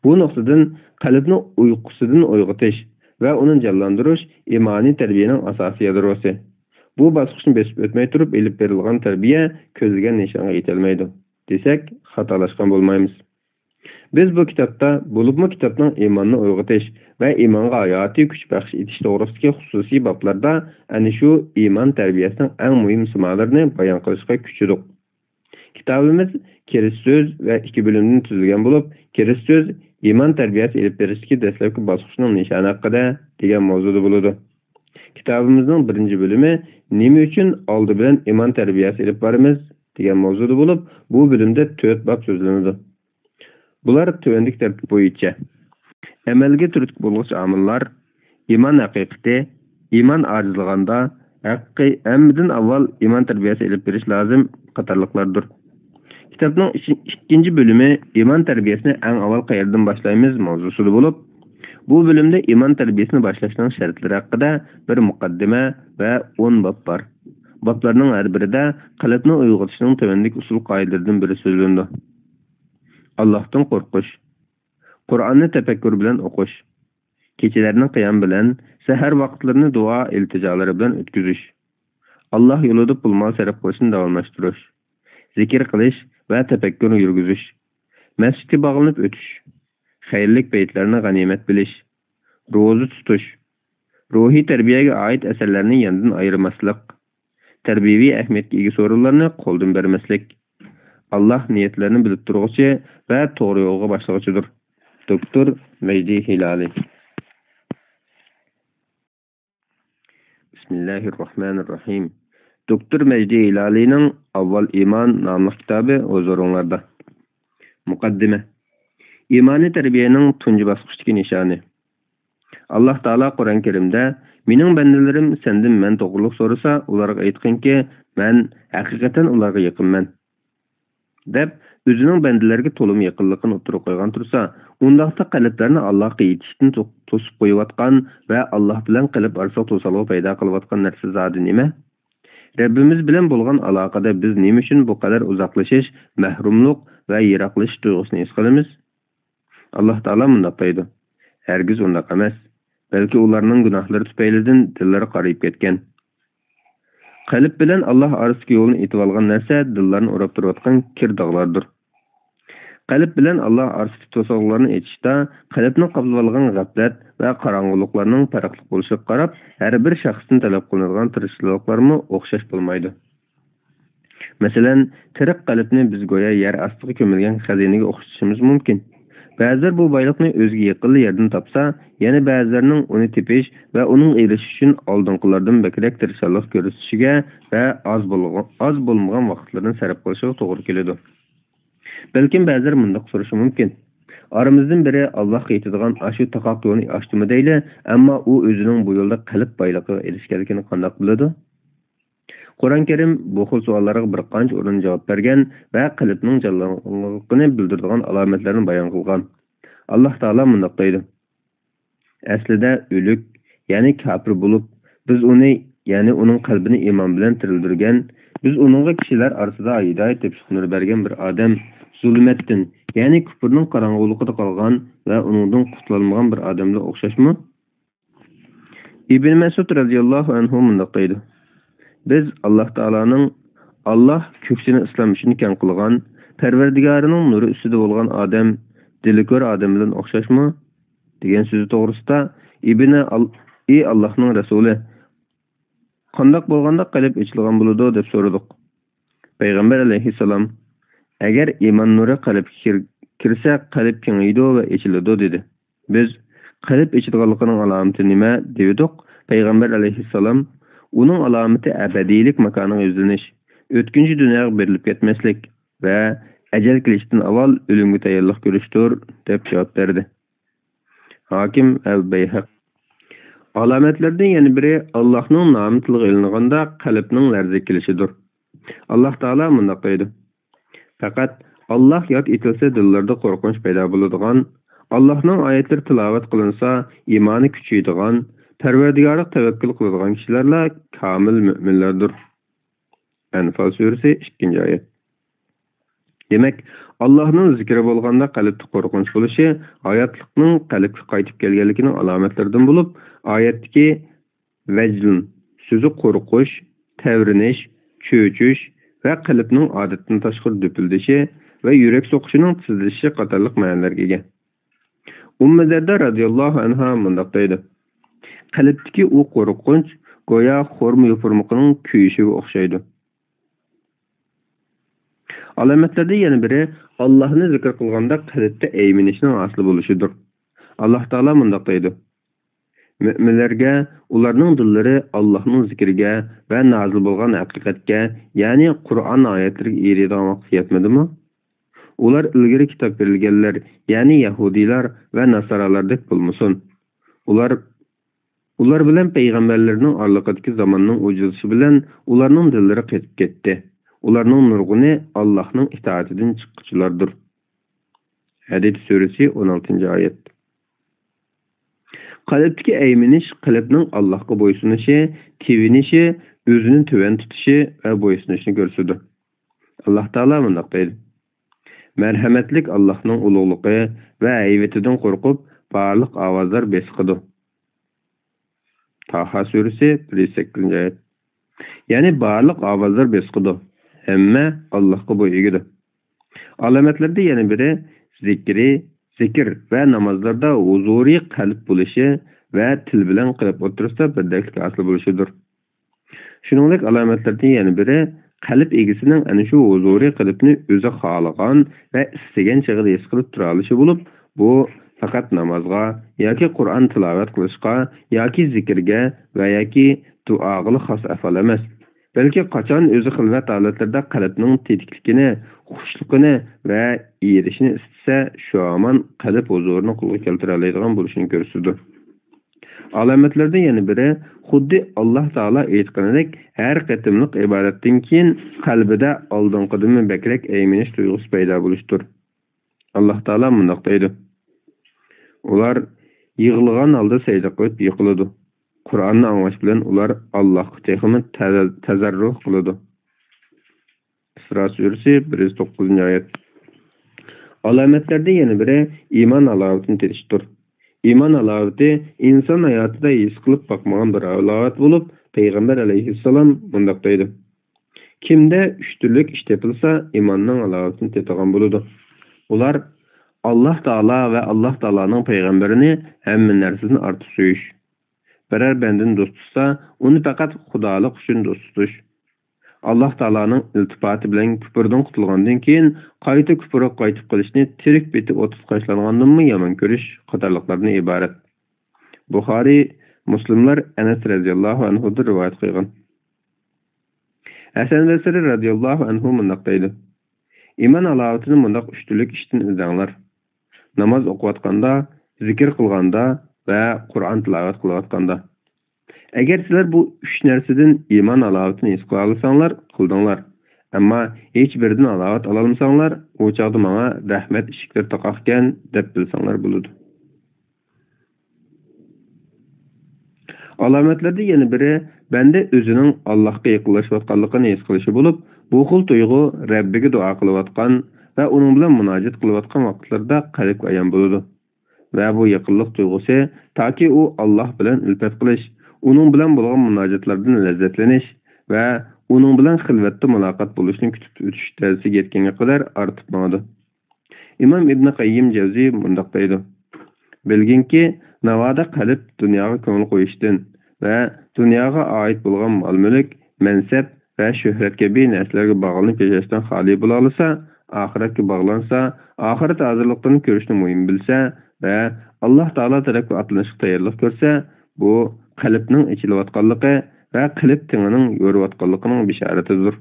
بۇ نۇقتىدىن، قەلبنى ئۇيقۇسىدىن ئويغىتىش ۋە ئۇنى جانلاندۇرۇش ئىمانىي تەربىيەنىڭ ئاساسىي يادروسى. بۇ باسقۇچنى بېسىپ ئۆتمەي تۇرۇپ ئېلىپ بېرىلغان تەربىيە كۆزلىگەن نىشانغا يېتەلمەيدۇ، دېسەك، خاتالاشقان بولمايمىز. بىز بۇ كىتابتا، بولۇپمۇ كىتابنىڭ ئىماننى ئويغىتىش ۋە ئىمانغا ھاياتىي كۈچ بەخش ئېتىش توغرىسىدىكى خۇسۇسىي بابلاردا ئەنە شۇ ئىمان تەربىيەسىنىڭ ئەڭ مۇھىم سىمالىرىنى بايان قىلىشقا كۈچىدۇق. كىتابىمىز كىرىست سۆز ۋە ئىككى بۆلۈمدىن تۈزۈلگەن بولۇپ، كىرىست سۆز ئىمان تەربىيەسى ئېلىپ بېرىشتىكى دەسلەپكى باسقۇچنىڭ نىشانى ھەققىدە دېگەن ماۋزۇدا بولىدۇ. كىتابىمىزنىڭ بىرىنچى بۆلۈمى نېمە ئۈچۈن ئالدى بىلەن ئىمان تەربىيەسى ئېلىپ بارىمىز دېگەن ماۋزۇدا بولۇپ، بۇ بۆلۈمدە تۆت باب سۆزلىنىدۇ. بۇلار تۆۋەندىكى تەرتىپ بويىچە: ئەمەلگە تۈرتكە بولغۇچ ئامىللار، ئىمان ھەقىقىتى، ئىمان ئاجىزلىغاندا، ھەققى ھەممىدىن ئاۋۋال ئىمان تەربىيەسى ئېلىپ بېرىش لازىم قاتارلىقلاردۇر. كىتابنىڭ ئىش-، ئىككىنچى بۆلۈمى ئىمان تەربىيەسىنى ئەڭ ئاۋۋال قەيەردىن باشلايمىز ماۋزۇسىدا بولۇپ، بۇ بۆلۈمدە ئىمان تەربىيەسىنى باشلاشنىڭ شەرتلىرى ھەققىدە بىر مۇقەددىمە ۋە ئون باب بار. بابلارنىڭ ھەر بىرىدە قەلبنى ئويغىتىشنىڭ تۆۋەندىكى ئۇسۇل قائىدىلىرىدىن بىرى سۆزلىنىدۇ. ئاللاھتىن قورقۇش. قۇرئاننى تەپەككۇر بىلەن ئوقۇش. كېچىلەرنى قىيام بىلەن، سەھەر ۋاقىتلىرىنى دۇئا ئىلتىجالىرى بىلەن ئۆتكۈزۈش. ئاللاھ يولىدا پۇل-مال سەرپ قىلىشنى داۋاملاشتۇرۇش. زىكىر قىلىش ۋە تەپەككۇر يۈرگۈزۈش. مەسچىتكە باغلىنىپ ئۆتۈش. خەيرلىك پەيتلەرنى غەنىيمەت بىلىش. روزا تۇتۇش. روھىي تەربىيەگە ئائىت ئەسەرلەرنى ياندىن ئايرىماسلىق. تەربىيەۋى ئەھمىيەتكە ئىگە سورۇنلارنى قولدىن بەرمەسلىك. ئاللاھ نىيەتلەرنى بىلىپ تۇرغۇچى ۋە توغرا يولغا باشلىغۇچىدۇر. دوكتور مەجدى ھىلالى. بىسمىللاھىر راھمانىر راھىم. دوكتور مەجدى ھىلالىنىڭ ئاۋۋال ئىمان ناملىق كىتابى ھۇزۇرۇڭلاردا. مۇقەددىمە. ئىمانىي تەربىيەنىڭ تۇنجى باسقۇچتىكى نىشانى. ئاللاھ تائالا قۇرئان كەرىمدە، «مېنىڭ بەندىلىرىم سەندىن مەن توغرۇلۇق سورىسا، ئۇلارغا ئېيتقىنكى، مەن ھەقىقەتەن ئۇلارغا يېقىنمەن» دەپ، ئۆزىنىڭ بەندىلەرگە تولىمۇ يېقىنلىقىنى ئوتتۇرىغا قويغان تۇرسا، ئۇنداقتا قەلبلەرنى ئاللاھقا يېتىشتىن تو-، توسۇپ قويۇۋاتقان ۋە ئاللاھ بىلەن قەلب ئارىسىلىق توسالغۇ پەيدا قىلىۋاتقان نەرسە زادى نېمە؟ رەببىمىز بىلەن بولغان ئالاقىدە بىز نېمە ئۈچۈن بۇ قەدەر ئۇزاقلىشىش، مەھرۇملۇق ۋە يىراقلىشىش تۇيغۇسىنى ھېس قىلىمىز؟ ئاللاھ تائالا مۇنداق دەيدۇ، ھەرگىز ئۇنداق ئەمەس، بەلكى ئۇلارنىڭ گۇناھلىرى تۈپەيلىدىن دىللىرى قارىيىپ كەتكەن. قەلب بىلەن ئاللاھ ئارىسىدىكى يولنى ئېتىۋالغان نەرسە دىللارنى ئوراپ تۇرۇۋاتقان كىر داغلاردۇر. قەلب بىلەن ئاللاھ ئارىسىدىكى توسالغۇلارنى ئېچىشتا قەلبنى قاپلىۋالغان غەپلەت ۋە قاراڭغۇلۇقلارنىڭ پەرقلىق بولۇشىغا قاراپ، ھەر بىر شەخستىن تەلەپ قىلىنىدىغان تىرىشچانلىقلارمۇ ئوخشاش بولمايدۇ. مەسىلەن، تېرىق قەلبنى بىز گويا يەر ئاستىغا كۆمۈلگەن خەزىنىگە ئوخشىتىشىمىز مۇمكىن. بەزىلەر بۇ بايلىقنى ئۆزىگە يېقىنلا يەردىن تاپسا، يەنە بەزىلەرنىڭ ئۇنى تېپىش ۋە ئۇنىڭغا ئېرىشىش ئۈچۈن ئالدىنقىلىرىدىن بەكرەك تىرىشچانلىق كۆرسىتىشىگە ۋە ئاز بولغان، ئاز بولمىغان ۋاقىتلىرىنى سەرپ قىلىشىغا توغرا كېلىدۇ. بەلكىم بەزىلەر مۇنداق سورىشى مۇمكىن، ئارىمىزدىن بىرى ئاللاھقا يېتىدىغان ئاشۇ تاقاق يولنى ئاچتىمۇ دەيلى، ئەمما ئۇ ئۆزىنىڭ بۇ يولدا قەلب بايلىقىغا ئېرىشكەنلىكىنى قانداق بىلىدۇ؟ قۇرئان كەرىم بۇ خىل سوئاللارغا بىر قانچە ئورۇندا جاۋاب بەرگەن ۋە قەلبنىڭ جانلانغانلىقىنى بىلدۈرىدىغان ئالامەتلەرنى بايان قىلغان. ئاللاھ تائالا مۇنداق دەيدۇ، ئەسلىدە ئۆلۈك، يەنى كاپىر بولۇپ، بىز ئۇنى، يەنى ئۇنىڭ قەلبىنى ئىمان بىلەن تىرىلدۈرگەن، بىز ئۇنىڭغا كىشىلەر ئارىسىدا ھىدايەت تېپىشلىق نۇر بەرگەن بىر ئادەم زۇلمەتتىن، يەنى كۇپۇرنىڭ قاراڭغۇلۇقىدا قالغان ۋە ئۇنىڭدىن قۇتۇلالمىغان بىر ئادەمگە ئوخشاشمۇ؟ ئىبن مەسئۇد رەزىياللاھۇ ئەنھۇ مۇنداق دەيدۇ، بىز ئاللاھ تائالانىڭ، «ئاللاھ كۆكسىنى ئىسلام ئۈچۈن كەڭ قىلغان، پەرۋەردىگارىنىڭ نۇرى ئۈستىدە بولغان ئادەم دىلى كور ئادەم بىلەن ئوخشاشمۇ؟» دېگەن سۆزى توغرىسىدا ئىبنى ئال-، ئى ئاللاھنىڭ رەسۇلى، قانداق بولغاندا قەلب ئېچىلغان بولىدۇ دەپ سورىدۇق. پەيغەمبەر ئەلەيھىسسالام، ئەگەر ئىمان نۇرى قەلبكە كىر-، كىرسە، قەلب كېڭىيىدۇ ۋە ئېچىلىدۇ دېدى. بىز، قەلب ئېچىلغانلىقىنىڭ ئالامىتى نېمە؟ دېۋىدۇق. پەيغەمبەر ئەلەيھىسسالام، ئۇنىڭ ئالامىتى ئەبەدىيلىك ماكانىغا يۈزلىنىش، ئۆتكۈنچى دۇنياغا بېرىلىپ كەتمەسلىك ۋە ئەجەل كېلىشتىن ئاۋۋال ئۆلۈمگە تەييارلىق كۆرۈشتۇر، دەپ جاۋاب بەردى. ھاكىم ئەل بەيھەق. ئالامەتلەردىن يەنە بىرى، ئاللاھنىڭ نامى تىلغا ئېلىنغاندا قەلبنىڭ لەرزىگە كېلىشىدۇر. ئاللاھ تائالا مۇنداق دەيدۇ: پەقەت ئاللاھ ياد ئېتىلسە دىللىرىدا قورقۇنچ پەيدا بولىدىغان، ئاللاھنىڭ ئايەتلىرى تىلاۋەت قىلىنسا ئىمانى كۈچىيىدىغان، پەرۋەردىگارىغا تەۋەككۈل قىلىدىغان كىشىلەرلا كامىل مۆمىنلەردۇر. ئەنفال سۈرىسى، ئىككىنچى ئايەت. دېمەك، ئاللاھنىڭ زىكرى بولغاندا قەلبتە قورقۇنچ بولۇشى ھاياتلىقنىڭ قەلبكە قايتىپ كەلگەنلىكىنىڭ ئالامەتلىرىدىن بولۇپ، ئايەتتىكى ۋەجلۇن سۆزى قورقۇش، تەۋرىنىش، چۆچۈش ۋە قەلبنىڭ ئادەتتىن تاشقىرى دۈپۈلدىشى ۋە يۈرەك سوقۇشىنىڭ تېزلىشىشى قاتارلىق مەنىلەرگە ئىگە. ئۇممۇ دەردە رەزىياللاھۇ ئەنھا مۇنداق دەيدۇ: قەلبتىكى ئۇ قورقۇنچ گويا خورما يوپۇرمىقىنىڭ كۆيۈشىگە ئوخشايدۇ. ئالامەتلەردىن يەنە بىرى، ئاللاھنى زىكىر قىلغاندا قەلبتە ئەيمىنىشنىڭ ھاسىل بولۇشىدۇر. ئاللاھ تائالا مۇنداق دەيدۇ: مۆمىنلەرگە ئۇلارنىڭ دىللىرى ئاللاھنىڭ زىكرىگە ۋە نازىل بولغان ھەقىقەتكە، يەنى قۇرئان ئايەتلىرىگە ئېرىيدىغان ۋاقىت يەتمىدىمۇ؟ ئۇلار ئىلگىرى كىتاب بېرىلگەنلەر، يەنى يەھۇدىيلار ۋە ناسارالاردەك بولمىسۇن. ئۇلار، ئۇلار بىلەن پەيغەمبەرلەرنىڭ ئارىلىقىدىكى زاماننىڭ ئوجۇزلىشىشى بىلەن ئۇلارنىڭ دىللىرى قېتىپ كەتتى. ئۇلارنىڭ نۇرغۇنى ئاللاھنىڭ ئىتائىتىدىن چىققۇچىلاردۇر. ھەدىد سۈرىسى، ئون ئالتىنچى ئايەت. قەلبتىكى ئەيمىنىش قەلبنىڭ ئاللاھقا بويسۇنۇشى، تىۋىنىشى، ئۆزىنى تۆۋەن تۇتۇشى ۋە بويسۇنۇشىنى كۆرسىتىدۇ. ئاللاھ تائالا مۇنداق دەيدۇ: مەرھەمەتلىك ئاللاھنىڭ ئۇلۇغلۇقى ۋە ھەيۋىتىدىن قورقۇپ، بارلىق ئاۋازلار بېسىقىدۇ. تاھا سۈرىسى، بىر يۈز سەككىزىنچى ئايەت. يەنى بارلىق ئاۋازلار بېسىقىدۇ، ھەممە ئاللاھقا بوي ئېگىدۇ. ئالامەتلەردىن يەنە بىرى، زىكرى، زىكىر ۋە نامازلاردا ھۇزۇرىي قەلب بولۇشى ۋە تىل بىلەن قەلب ئوتتۇرىسىدا بىردەكلىك ھاسىل بولۇشىدۇر. شۇنىڭدەك ئالامەتلەردىن يەنە بىرى، قەلب ئىگىسىنىڭ ئەنە شۇ ھۇزۇرىي قەلبنى ئۆزى خالىغان ۋە ئىستىگەن چېغىدا ھېس قىلىپ تۇرالىشى بولۇپ، بۇ پەقەت نامازغا ياكى قۇرئان تىلاۋەت قىلىشقا ياكى زىكىرگە ۋە ياكى دۇئاغىلا خاس ئەھۋال ئەمەس، بەلكى قاچان ئۆزى خىلۋەت ھالەتلىرىدە قەلبنىڭ تېتىكلىكىنى، خۇشلۇقىنى ۋە ئېرىشىشىنى ئىستىسە، شۇ ھامان قەلب ھۇزۇرىنى قولغا كەلتۈرەلەيدىغان بولۇشىنى كۆرسىتىدۇ. ئالامەتلەردىن يەنە بىرى، خۇددى ئاللاھ تائالا ئېيتقىنىدەك، ھەر قېتىملىق ئىبادەتتىن كېيىن قەلبىدە ئالدىنقىدىنمۇ بەكرەك ئەيمىنىش تۇيغۇسى پەيدا بولۇشتۇر. ئاللاھ تائالا مۇنداق دەيدۇ: ئۇلار يىغلىغان ھالدا سەجدە قىلىپ يىقىلىدۇ. قۇرئاننى ئاڭلاش بىلەن ئۇلار ئاللاھقا تېخىمۇ تەزە-، تەزەررۇ قىلىدۇ. ئىسرا سۈرىسى، بىر يۈز توققۇزىنچى ئايەت. ئالامەتلەردىن يەنە بىرى ئىمان ھالاۋىتىنى تېتىشتۇر. ئىمان ھالاۋىتى ئىنسان ھاياتىدا ھېس قىلىپ باقمىغان بىر ھالاۋەت بولۇپ، پەيغەمبەر ئەلەيھىسسالام مۇنداق دەيدۇ: كىمدە ئۈچ تۈرلۈك ئىش تېپىلسا، ئىماننىڭ ھالاۋىتىنى تېتىغان بولىدۇ. ئۇلار ئاللاھ تائالا ۋە ئاللاھ تائالانىڭ پەيغەمبىرىنى ھەممە نەرسىدىن ئارتۇق سۆيۈش. بىرەر بەندىنى دوست تۇتسا، ئۇنى پەقەت خۇدالىق ئۈچۈن دوست تۇتۇش. ئاللاھ تائالانىڭ ئىلتىپاتى بىلەن كۇپۇردىن قۇتۇلغاندىن كېيىن، قايتا كۇپۇرغا قايتىپ قېلىشنى تىرىك پېتى ئوتقا تاشلانغاندىنمۇ يامان كۆرۈش قاتارلىقلاردىن ئىبارەت. بۇخارىي، مۇسلىملار ئەنەس رەزىياللاھۇ ئەنھۇدىن رىۋايەت قىلغان. ھەسەن بەسرى رەزىياللاھۇ ئەنھۇ مۇنداق دەيدۇ: ئىمان ھالاۋىتىنى مۇنداق ئۈچ تۈرلۈك ئىشتىن ئىزدەڭلار: ناماز ئوقۇۋاتقاندا، زىكىر قىلغاندا ۋە قۇرئان تىلاۋەت قىلىۋاتقاندا. ئەگەر سىلەر بۇ ئۈچ نەرسىدىن ئىمان ھالاۋىتىنى ھېس قىلالىساڭلار، قىلدىڭلار. ئەمما ھېچ بىرىدىن ھالاۋەت ئالالمىساڭلار، ئۇ چاغدا ماڭا رەھمەت ئىشىكلىرى تاقاقكەن، دەپ بىلسەڭلار بولىدۇ. ئالامەتلەردىن يەنە بىرى، بەندە ئۆزىنىڭ ئاللاھقا يېقىنلىشىۋاتقانلىقىنى ھېس قىلىشى بولۇپ، بۇ خىل تۇيغۇ رەببىگە دۇئا قىلىۋاتقان ۋە ئۇنىڭ بىلەن مۇناجات قىلىۋاتقان ۋاقىتلىرىدا قەلبكە ئايان بولىدۇ. ۋە بۇ يېقىنلىق تۇيغۇسى تاكى ئۇ ئاللاھ بىلەن ئۈلپەت قىلىش، ئۇنىڭ بىلەن بولغان مۇناجاتلاردىن لەززەتلىنىش ۋە ئۇنىڭ بىلەن خىلۋەتتە مۇلاقات بولۇشنى كۈتۈپ ئۆتۈش دەرىجىسىگە يەتكەنگە قەدەر ئارتىپ ماڭىدۇ. ئىمام ئىبنى قەييىم جەۋزى مۇنداق دەيدۇ: بىلگىنكى، ناۋادا قەلب دۇنياغا كۆڭۈل قويۇشتىن ۋە دۇنياغا ئائىت بولغان مال-مۈلۈك، مەنسەپ ۋە شۆھرەت كەبى نەرسىلەرگە باغلىنىپ ياشاشتىن خالىي بولالىسا، ئاخىرەتكە باغلانسا، ئاخىرەت ھازىرلىقلىرىنى كۆرۈشنى مۇھىم بىلسە ۋە ئاللاھ تائالا تەرەپكە ئاتلىنىشقا تەييارلىق كۆرسە، بۇ قەلبنىڭ ئېچىلىۋاتقانلىقى ۋە قەلب تېڭىنىڭ يورۇۋاتقانلىقىنىڭ بېشارىتىدۇر.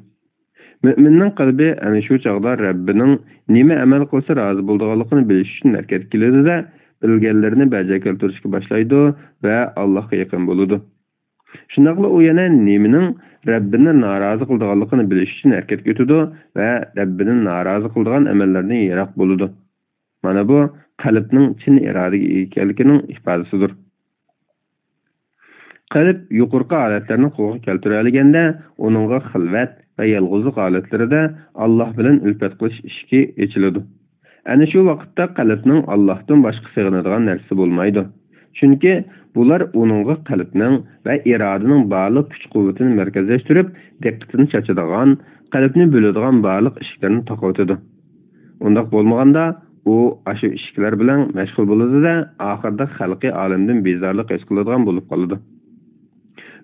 مۆمىننىڭ قەلبى ئەنە شۇ چاغدا رەببىنىڭ نېمە ئەمەل قىلسا رازى بولىدىغانلىقىنى بىلىش ئۈچۈن ھەرىكەتكە كېلىدۇ-دە، بىلگەنلىرىنى بەجا كەلتۈرۈشكە باشلايدۇ ۋە ئاللاھقا يېقىن بولىدۇ. شۇنداقلا ئۇ يەنە نېمىنىڭ رەببىنى نارازى قىلىدىغانلىقىنى بىلىش ئۈچۈن ھەرىكەتكە ئۆتىدۇ ۋە رەببىنى نارازى قىلىدىغان ئەمەللەردىن يىراق بولىدۇ. مانا بۇ قەلبنىڭ چىن ئىرادىگە ئىگە ئىكەنلىكىنىڭ ئىپادىسىدۇر. قەلب يۇقىرىقى ھالەتلەرنى قولغا كەلتۈرەلىگەندە، ئۇنىڭغا خىلۋەت ۋە يالغۇزلۇق ھالەتلىرىدە ئاللاھ بىلەن ئۈلپەت قىلىش ئىشىكى ئېچىلىدۇ. ئەنە شۇ ۋاقىتتا قەلبنىڭ ئاللاھتىن باشقا سېغىنىدىغان نەرسىسى بولمايدۇ. چۈنكى بۇلار ئۇنىڭغا قەلبنىڭ ۋە ئىرادىنىڭ بارلىق كۈچ-قۇۋۋىتىنى مەركەزلەشتۈرۈپ، دىققىتىنى چاچىدىغان، قەلبنى بۆلىدىغان بارلىق ئىشىكلەرنى تاقىۋېتىدۇ. ئۇنداق بولمىغاندا، ئۇ ئاشۇ ئىشىكلەر بىلەن مەشغۇل بولىدۇ-دە، ئاخىرىدا خەلقى ئالەمدىن بىزارلىق ھېس قىلىدىغان بولۇپ قالىدۇ.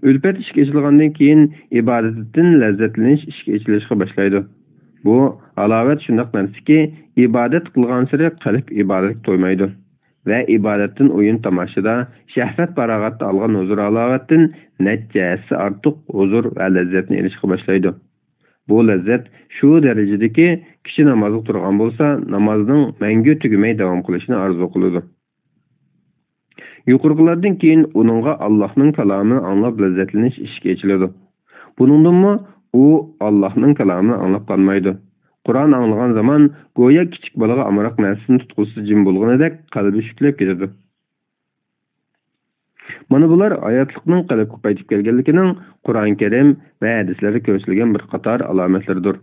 ئۈلپەت ئىشىك ئېچىلغاندىن كېيىن، ئىبادەتتىن لەززەتلىنىش ئىشىكى ئېچىلىشقا باشلايدۇ. بۇ ھالاۋەت شۇنداق نەرسىكى، ئىبادەت قىلغانسېرى قەلب ئىبادەتكە تويمايدۇ ۋە ئىبادەتتىن ئويۇن-تاماشىدا، شەھۋەت-پاراغەتتە ئالغان ھۇزۇر-ھالاۋەتتىن نەچچە ھەسسە ئارتۇق ھۇزۇر ۋە لەززەتنى ئېلىشقا باشلايدۇ. بۇ لەززەت شۇ دەرىجىدىكى، كىشى نامازغا تۇرغان بولسا، نامازنىڭ مەڭگۈ تۈگىمەي داۋام قىلىشىنى ئارزۇ قىلىدۇ. يۇقىرىقىلاردىن كېيىن ئۇنىڭغا ئاللاھنىڭ كالامىنى ئاڭلاپ لەززەتلىنىش ئىشىكى ئېچىلىدۇ. بۇنىڭدىنمۇ ئۇ ئاللاھنىڭ كالامىنى ئاڭلاپ قالمايدۇ. قۇرئان ئاڭلىغان زامان گويا كىچىك بالىغا ئامراق نەرسىسىنى تۇتقۇزسا جىم بولغىنىدەك قەلبى شۈكلەپ كېتىدۇ. مانا بۇلار ھاياتلىقنىڭ قەلبكە قايتىپ كەلگەنلىكىنىڭ قۇرئان كەرىم ۋە ھەدىسلەردە كۆرسىتىلگەن بىر قاتار ئالامەتلىرىدۇر.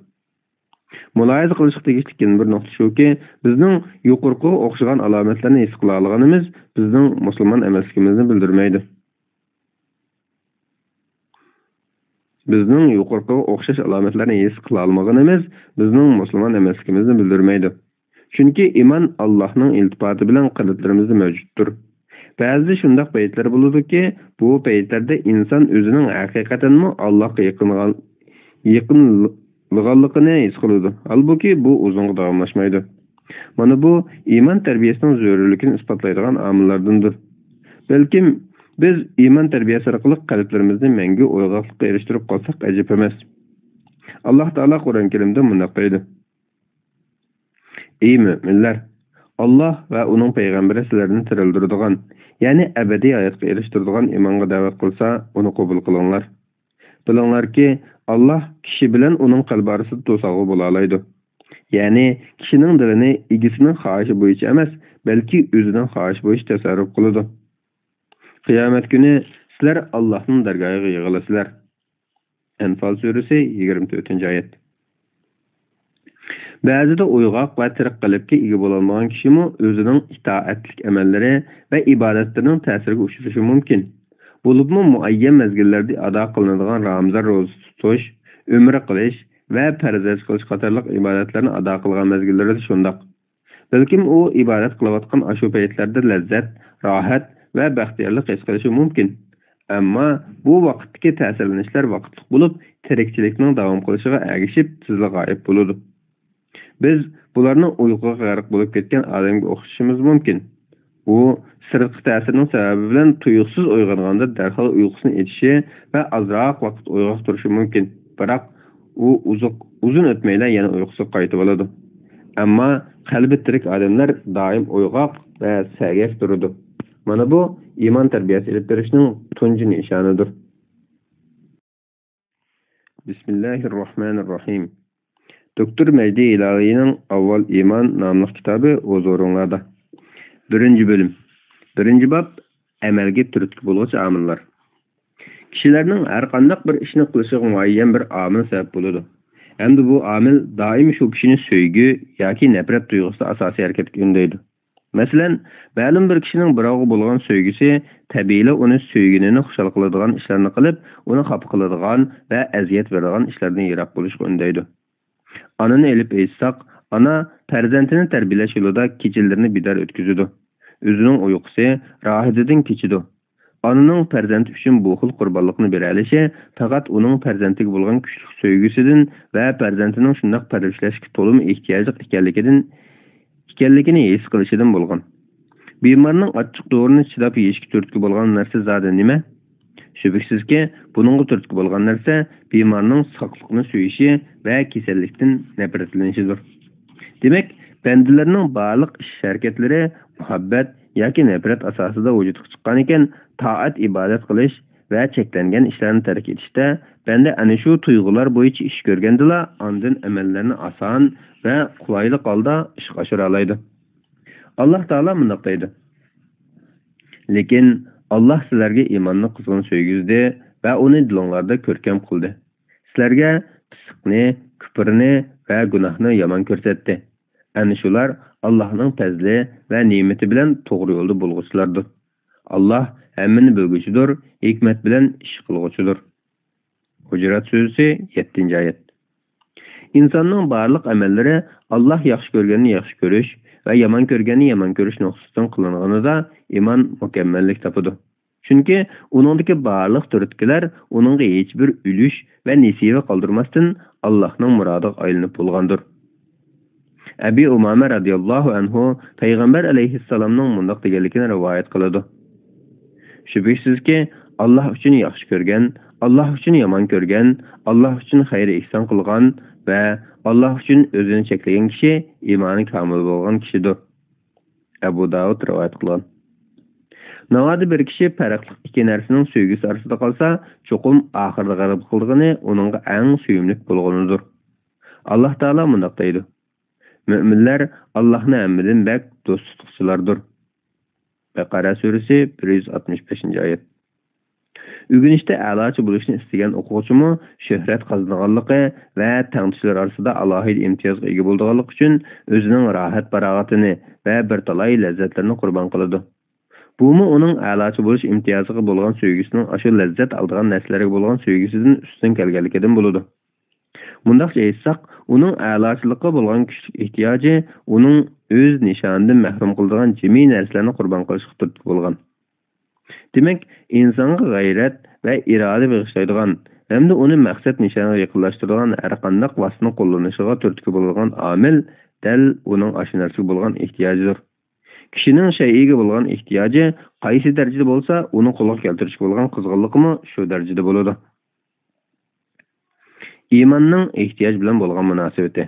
مۇلاھىزە قىلىشقا تېگىشلىك يەنە بىر نۇقتا شۇكى، بىزنىڭ يۇقىرىقىغا ئوخشىغان ئالامەتلەرنى ھېس قىلالىغىنىمىز بىزنىڭ مۇسۇلمان ئەمەسلىكىمىزنى بىلدۈرمەيدۇ. بىزنىڭ يۇقىرىقىغا ئوخشاش ئالامەتلەرنى ھېس قىلالمىغىنىمىز بىزنىڭ مۇسۇلمان ئەمەسلىكىمىزنى بىلدۈرمەيدۇ. چۈنكى ئىمان ئاللاھنىڭ ئىلتىپاتى بىلەن قەلبلىرىمىزدە مەۋجۇتتۇر. بەزىدە شۇنداق پەيتلەر بولىدۇكى، بۇ پەيتلەردە ئىنسان ئۆزىنىڭ ھەقىقەتەنمۇ ئاللاھقا يېقىنغان-، يېقىنلىغانلىقىنى ھېس قىلىدۇ. ھالبۇكى، بۇ ئۇزۇنغا داۋاملاشمايدۇ. مانا بۇ ئىمان تەربىيەسىنىڭ زۆرۈرلۈكىنى ئىسپاتلايدىغان ئامىللاردىندۇر. بەلكىم بىز ئىمان تەربىيەسى ئارقىلىق قەلبلىرىمىزنى مەڭگۈ ئويغاقلىققا ئېرىشتۈرۈپ قالساق ئەجەب ئەمەس. ئاللاھ تائالا قۇرئان كەرىمدە مۇنداق دەيدۇ: ئى مۆمىنلەر! ئاللاھ ۋە ئۇنىڭ پەيغەمبىرى سىلەرنى تىرىلدۈرىدىغان، يەنى ئەبەدىي ھاياتقا ئېرىشتۈرىدىغان ئىمانغا دەۋەت قىلسا، ئۇنى قوبۇل قىلىڭلار. بىلىڭلاركى، ئاللاھ كىشى بىلەن ئۇنىڭ قەلبى ئارىسىدا توسالغۇ بولالايدۇ. يەنى كىشىنىڭ دىلىنى ئىگىسىنىڭ خاھىشى بويىچە ئەمەس، بەلكى ئۆزىنىڭ خاھىشى بويىچە تەسەررۇپ قىلىدۇ. قىيامەت كۈنى سىلەر ئاللاھنىڭ دەرگاھىغا يىغىلىسىلەر. ئەنفال سۈرىسى، يىگىرمە تۆتىنچى ئايەت. بەزىدە ئويغاق ۋە تىرىك قەلبكە ئىگە بولالمىغان كىشىمۇ ئۆزىنىڭ ئىتائەتلىك ئەمەللىرى ۋە ئىبادەتلىرىنىڭ تەسىرىگە ئۇچرىشى مۇمكىن. بولۇپمۇ مۇئەييەن مەزگىللەردە ئادا قىلىنىدىغان رامىزان روزىسى تۇتۇش، ئۆمرە قىلىش ۋە پەرز ھەج قىلىش قاتارلىق ئىبادەتلەرنى ئادا قىلغان مەزگىللىرىدە شۇنداق. بەلكىم ئۇ ئىبادەت قىلىۋاتقان ئاشۇ پەيتلەردە لەززەت، راھەت ۋە بەختىيارلىق ھېس قىلىشى مۇمكىن. ئەمما بۇ ۋاقىتتىكى تەسىرلىنىشلەر ۋاقىتلىق بولۇپ، تىرىكچىلىكنىڭ داۋام قىلىشىغا ئەگىشىپ تېزلا غايىب بولىدۇ. بىز بۇلارنىڭ ئۇيقۇغا غەرق بولۇپ كەتكەن ئادەمگە ئوخشىشىمىز مۇمكىن. ئۇ سىرتقى تەسىرنىڭ سەۋەبى بىلەن تۇيۇقسىز ئويغانغاندا دەرھال ئۇيقۇسىنى ئېچىشى ۋە ئازراق ۋاقىت ئويغاق تۇرۇشى مۇمكىن. بىراق ئۇ ئۇزۇق-، ئۇزۇن ئۆتمەيلا يەنە ئۇيقۇسىغا قايتىۋالىدۇ. ئەمما قەلبى تىرىك ئادەملەر دائىم ئويغاق ۋە سەگەك تۇرىدۇ. مانا بۇ ئىمان تەربىيەسى ئېلىپ بېرىشنىڭ تۇنجى نىشانىدۇر. بىسمىللاھىررەھمانىررەھىم. دوكتور مەجدى ھىلالىينىڭ ئاۋۋال ئىمان ناملىق كىتابى ھۇزۇرۇڭلاردا. بىرىنچى بۆلۈم. بىرىنچى باب، ئەمەلگە تۈرتكە بولغۇچى ئامىللار. كىشىلەرنىڭ ھەرقانداق بىر ئىشنى قىلىشىغا مۇئەييەن بىر ئامىل سەۋەب بولىدۇ. ھەمدە بۇ ئامىل دائىم شۇ كىشىنى سۆيگۈ ياكى نەپرەت تۇيغۇسىدا ئاساسىي ھەرىكەتكە ئۈندەيدۇ. مەسىلەن، مەلۇم بىر كىشىنىڭ بىراۋغا بولغان سۆيگۈسى تەبىئىيلا ئۇنى سۆيگىنىنى خۇشال قىلىدىغان ئىشلارنى قىلىپ، ئۇنى خاپا قىلىدىغان ۋە ئەزىيەت بېرىدىغان ئىشلاردىن يىراق بولۇشقا ئۈندەيدۇ. ئانىنى ئېلىپ ئېيتساق، ئانا پەرزەنتىنى تەربىيەلەش يولىدا كېچىلىرىنى بىدار ئۆتكۈزىدۇ. ئۆزىنىڭ ئۇيقۇسى، راھىتىدىن كېچىدۇ. ئانىنىڭ پەرزەنتى ئۈچۈن بۇ خىل قۇربانلىقنى بېرەلىشى پەقەت ئۇنىڭ پەرزەنتىگە بولغان كۈچلۈك سۆيگۈسىدىن ۋە پەرزەنتىنىڭ شۇنداق پەرۋىشلەشكە تولىمۇ ئېھتىياجلىق ئىكەنلىكىدىن، ئىكەنلىكىنى ھېس قىلىشىدىن بولغان. بىمارنىڭ ئاچچىق دورىنى چىداپ يېيىشكە تۈرتكە بولغان نەرسە زادى نېمە؟ شۈبھىسىزكى، بۇنىڭغا تۈرتكە بولغان نەرسە بىمارنىڭ ساقلىقنى سۆيۈشى ۋە كېسەللىكتىن نەپرەتلىنىشىدۇر. دېمەك، بەندىلەرنىڭ بارلىق ئىش-ھەرىكەتلىرى مۇھەببەت ياكى نەپرەت ئاساسىدا ۋۇجۇدقا چىققانىكەن، تائەت-ئىبادەت قىلىش ۋە چەكلەنگەن ئىشلارنى تەرك ئېتىشتە بەندە ئەنە شۇ تۇيغۇلار بويىچە ئىش كۆرگەندىلا، ئاندىن ئەمەللەرنى ئاسان ۋە قولايلىق ھالدا ئىشقا ئاشۇرالايدۇ. ئاللاھ تائالا مۇنداق دەيدۇ: لېكىن ئاللاھ سىلەرگە ئىماننى قىزغىن سۆيگۈزدى ۋە ئۇنى دىلىڭلاردا كۆركەم قىلدى. سىلەرگە پىسقنى، كۇپرنى ۋە گۇناھنى يامان كۆرسەتتى. ئەنە شۇلار ئاللاھنىڭ پەزلى ۋە نېمىتى بىلەن توغرا يولدا بولغۇچىلاردۇر. ئاللاھ ھەممىنى بىلگۈچىدۇر، ھېكمەت بىلەن ئىش قىلغۇچىدۇر. ھۇجرات سۈرىسى، يەتتىنچى ئايەت. ئىنساننىڭ بارلىق ئەمەللىرى ئاللاھ ياخشى كۆرگەننى ياخشى كۆرۈش ۋە يامان كۆرگەننى يامان كۆرۈش نۇقتىسىدىن قىلىنغىنىدا ئىمان مۇكەممەللىك تاپىدۇ. چۈنكى ئۇنىڭدىكى بارلىق تۈرتكىلەر ئۇنىڭغا ھېچبىر ئۈلۈش ۋە نېسىۋە قالدۇرماستىن ئاللاھنىڭ مۇرادىغا ئايلىنىپ بولغاندۇر. ئەبى ئۇمامە رەزىياللاھۇ ئەنھۇ پەيغەمبەر ئەلەيھىسسالامنىڭ مۇنداق دېگەنلىكىنى رىۋايەت قىلىدۇ: شۈبھىسىزكى، ئاللاھ ئۈچۈن ياخشى كۆرگەن، ئاللاھ ئۈچۈن يامان كۆرگەن، ئاللاھ ئۈچۈن خەير-ئېھسان قىلغان ۋە ئاللاھ ئۈچۈن ئۆزىنى چەكلىگەن كىشى ئىمانى كامىل بولغان كىشىدۇر. ئەبۇ داۋۇد رىۋايەت قىلغان. ناۋادا بىر كىشى پەرقلىق ئىككى نەرسىنىڭ سۆيگۈسى ئارىسىدا قالسا، چوقۇم ئاخىرىدا غەلىبە قىلىدىغىنى ئۇنىڭغا ئەڭ سۆيۈملۈك بولغىنىدۇر. ئاللاھ تائالا مۇنداق دەيدۇ: مۆمىنلەر ئاللاھنى ھەممىدىن بەك دوست تۇتقۇچىلاردۇر. بەقەرە سۈرىسى، بىر يۈز ئاتمىش بەشىنچى ئايەت. ئۆگىنىشتە ئەلاچى بولۇشنى ئىستىگەن ئوقۇغۇچىمۇ شۆھرەت قازىنىدىغانلىقى ۋە تەڭتۇشلار ئارىسىدا ئالاھىدە ئىمتىيازغا ئىگە بولىدىغانلىقى ئۈچۈن ئۆزىنىڭ راھەت-پاراغىتىنى ۋە بىر تالاي لەززەتلىرىنى قۇربان قىلىدۇ. بۇمۇ ئۇنىڭ ئەلاچى بولۇش ئىمتىيازىغا بولغان سۆيگۈسىنىڭ ئاشۇ لەززەت ئالىدىغان نەرسىلەرگە بولغان سۆيگۈسىدىن ئۈستۈن كەلگەنلىكىدىن بولىدۇ. مۇنداقچە ئېيتساق، ئۇنىڭ ئەلاچىلىققا بولغان كۈچلۈك ئېھتىياجى ئۇنىڭ ئۆز نىشانىدىن مەھرۇم قىلىدىغان جىمى نەرسىلەرنى قۇربان قىلىشقا تۈرتكە بولغان. دېمەك، ئىنسانغا غەيرەت ۋە ئىرادە بېغىشلايدىغان ھەمدە ئۇنى مەقسەت نىشانىغا يېقىنلاشتۇرىدىغان ھەرقانداق ۋاسىتىنى قوللىنىشىغا تۈرتكە بولىدىغان ئامىل دەل ئۇنىڭ ئاشۇ نەرسىگە بولغان ئېھتىياجىدۇر. كىشىنىڭ شەيئىگە بولغان ئېھتىياجى قايسى دەرىجىدە بولسا، ئۇنى قولغا كەلتۈرۈشكە بولغان قىزغىنلىقىمۇ شۇ دەرىجىدە بولىدۇ. ئىماننىڭ ئېھتىياج بىلەن بولغان مۇناسىۋىتى.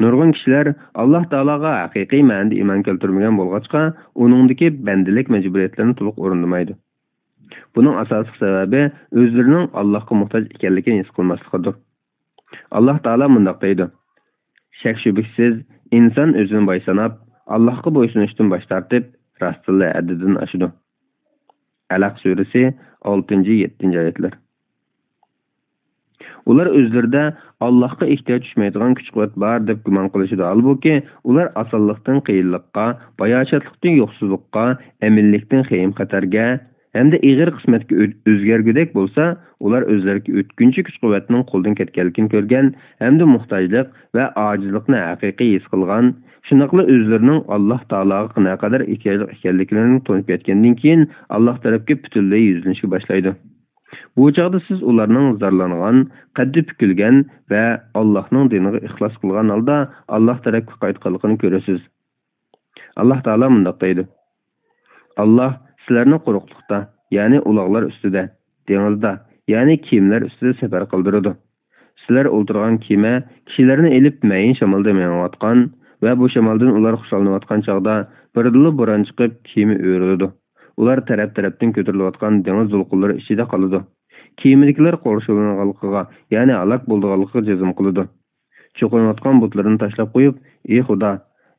نۇرغۇن كىشىلەر ئاللاھ تائالاغا ھەقىقىي مەنىدە ئىمان كەلتۈرمىگەن بولغاچقا، ئۇنىڭدىكى بەندىلىك مەجبۇرىيەتلىرىنى تولۇق ئورۇندىمايدۇ. بۇنىڭ ئاساسلىق سەۋەبى ئۆزلىرىنىڭ ئاللاھقا موھتاج ئىكەنلىكىنى ھېس قىلماسلىقىدۇر. ئاللاھ تائالا مۇنداق دەيدۇ: شەك-شۈبھىسىز، ئىنسان ئۆزىنى باي ساناپ، ئاللاھقا بويسۇنۇشتىن باش تارتىپ، راستتىنلا ھەددىدىن ئاشىدۇ. ئەلەق سۈرىسى، ئالتىنچى، يەتتىنچى ئايەتلەر. ئۇلار ئۆزلىرىدە ئاللاھقا ئېھتىياج چۈشمەيدىغان كۈچ-قۇۋۋەت بار دەپ گۇمان قىلىشىدۇ، ھالبۇكى، ئۇلار ئاسانلىقتىن قىيىنلىققا، باياشاتلىقتىن يوقسۇزلۇققا، ئەمىنلىكتىن خېيىم-خەتەرگە ھەمدە ئېغىر قىسمەتكە ئۆ-، ئۆزگەرگۈدەك بولسا، ئۇلار ئۆزلىرىگە ئۆتكۈنچى كۈچ-قۇۋۋەتنىڭ قولدىن كەتكەنلىكىنى كۆرگەن ھەمدە موھتاجلىق ۋە ئاجىزلىقنى ھەقىقىي ھېس قىلغان، شۇنداقلا ئۆزلىرىنىڭ ئاللاھ تائالاغا نەقەدەر ئېھتىياجلىق ئىكەنلىكلىرىنى تونۇپ يەتكەندىن كېيىن، ئاللاھ تەرەپكە پۈتۈنلەي يۈزلىنىشكە باشلايدۇ. بۇ چاغدا سىز ئۇلارنىڭ زارلانغان، قەددى پۈكۈلگەن ۋە ئاللاھنىڭ دىنىغا ئىخلاس قىلغان ھالدا ئاللاھ تەرەپكە قايتقانلىقىنى كۆرىسىز. ئاللاھ تائالا مۇنداق دەيدۇ: ئاللاھ سىلەرنى قۇرۇقلۇقتا، يەنى ئۇلاغلار ئۈستىدە، دېڭىزدا، يەنى كېمىلەر ئۈستىدە سەپەر قىلدۇرىدۇ. سىلەر ئولتۇرغان كېمە كىشىلەرنى ئېلىپ مەيىن شامالدا مېڭىۋاتقان ۋە بۇ شامالدىن ئۇلار خۇشاللىنىۋاتقان چاغدا، بىردىنلا بوران چىقىپ، كېمە ئۆرۈلىدۇ. ئۇلار تەرەپ-تەرەپتىن كۆتۈرۈلۈۋاتقان دېڭىز دولقۇنلىرى ئىچىدە قالىدۇ. كېمىدىكىلەر قورشىلىنىدىغانلىقىغا، يەنى ھالاك بولىدىغانلىقىغا جەزم قىلىدۇ. چوقۇنۇۋاتقان بۇتلىرىنى تاشلاپ قويۇپ، ئى خۇدا،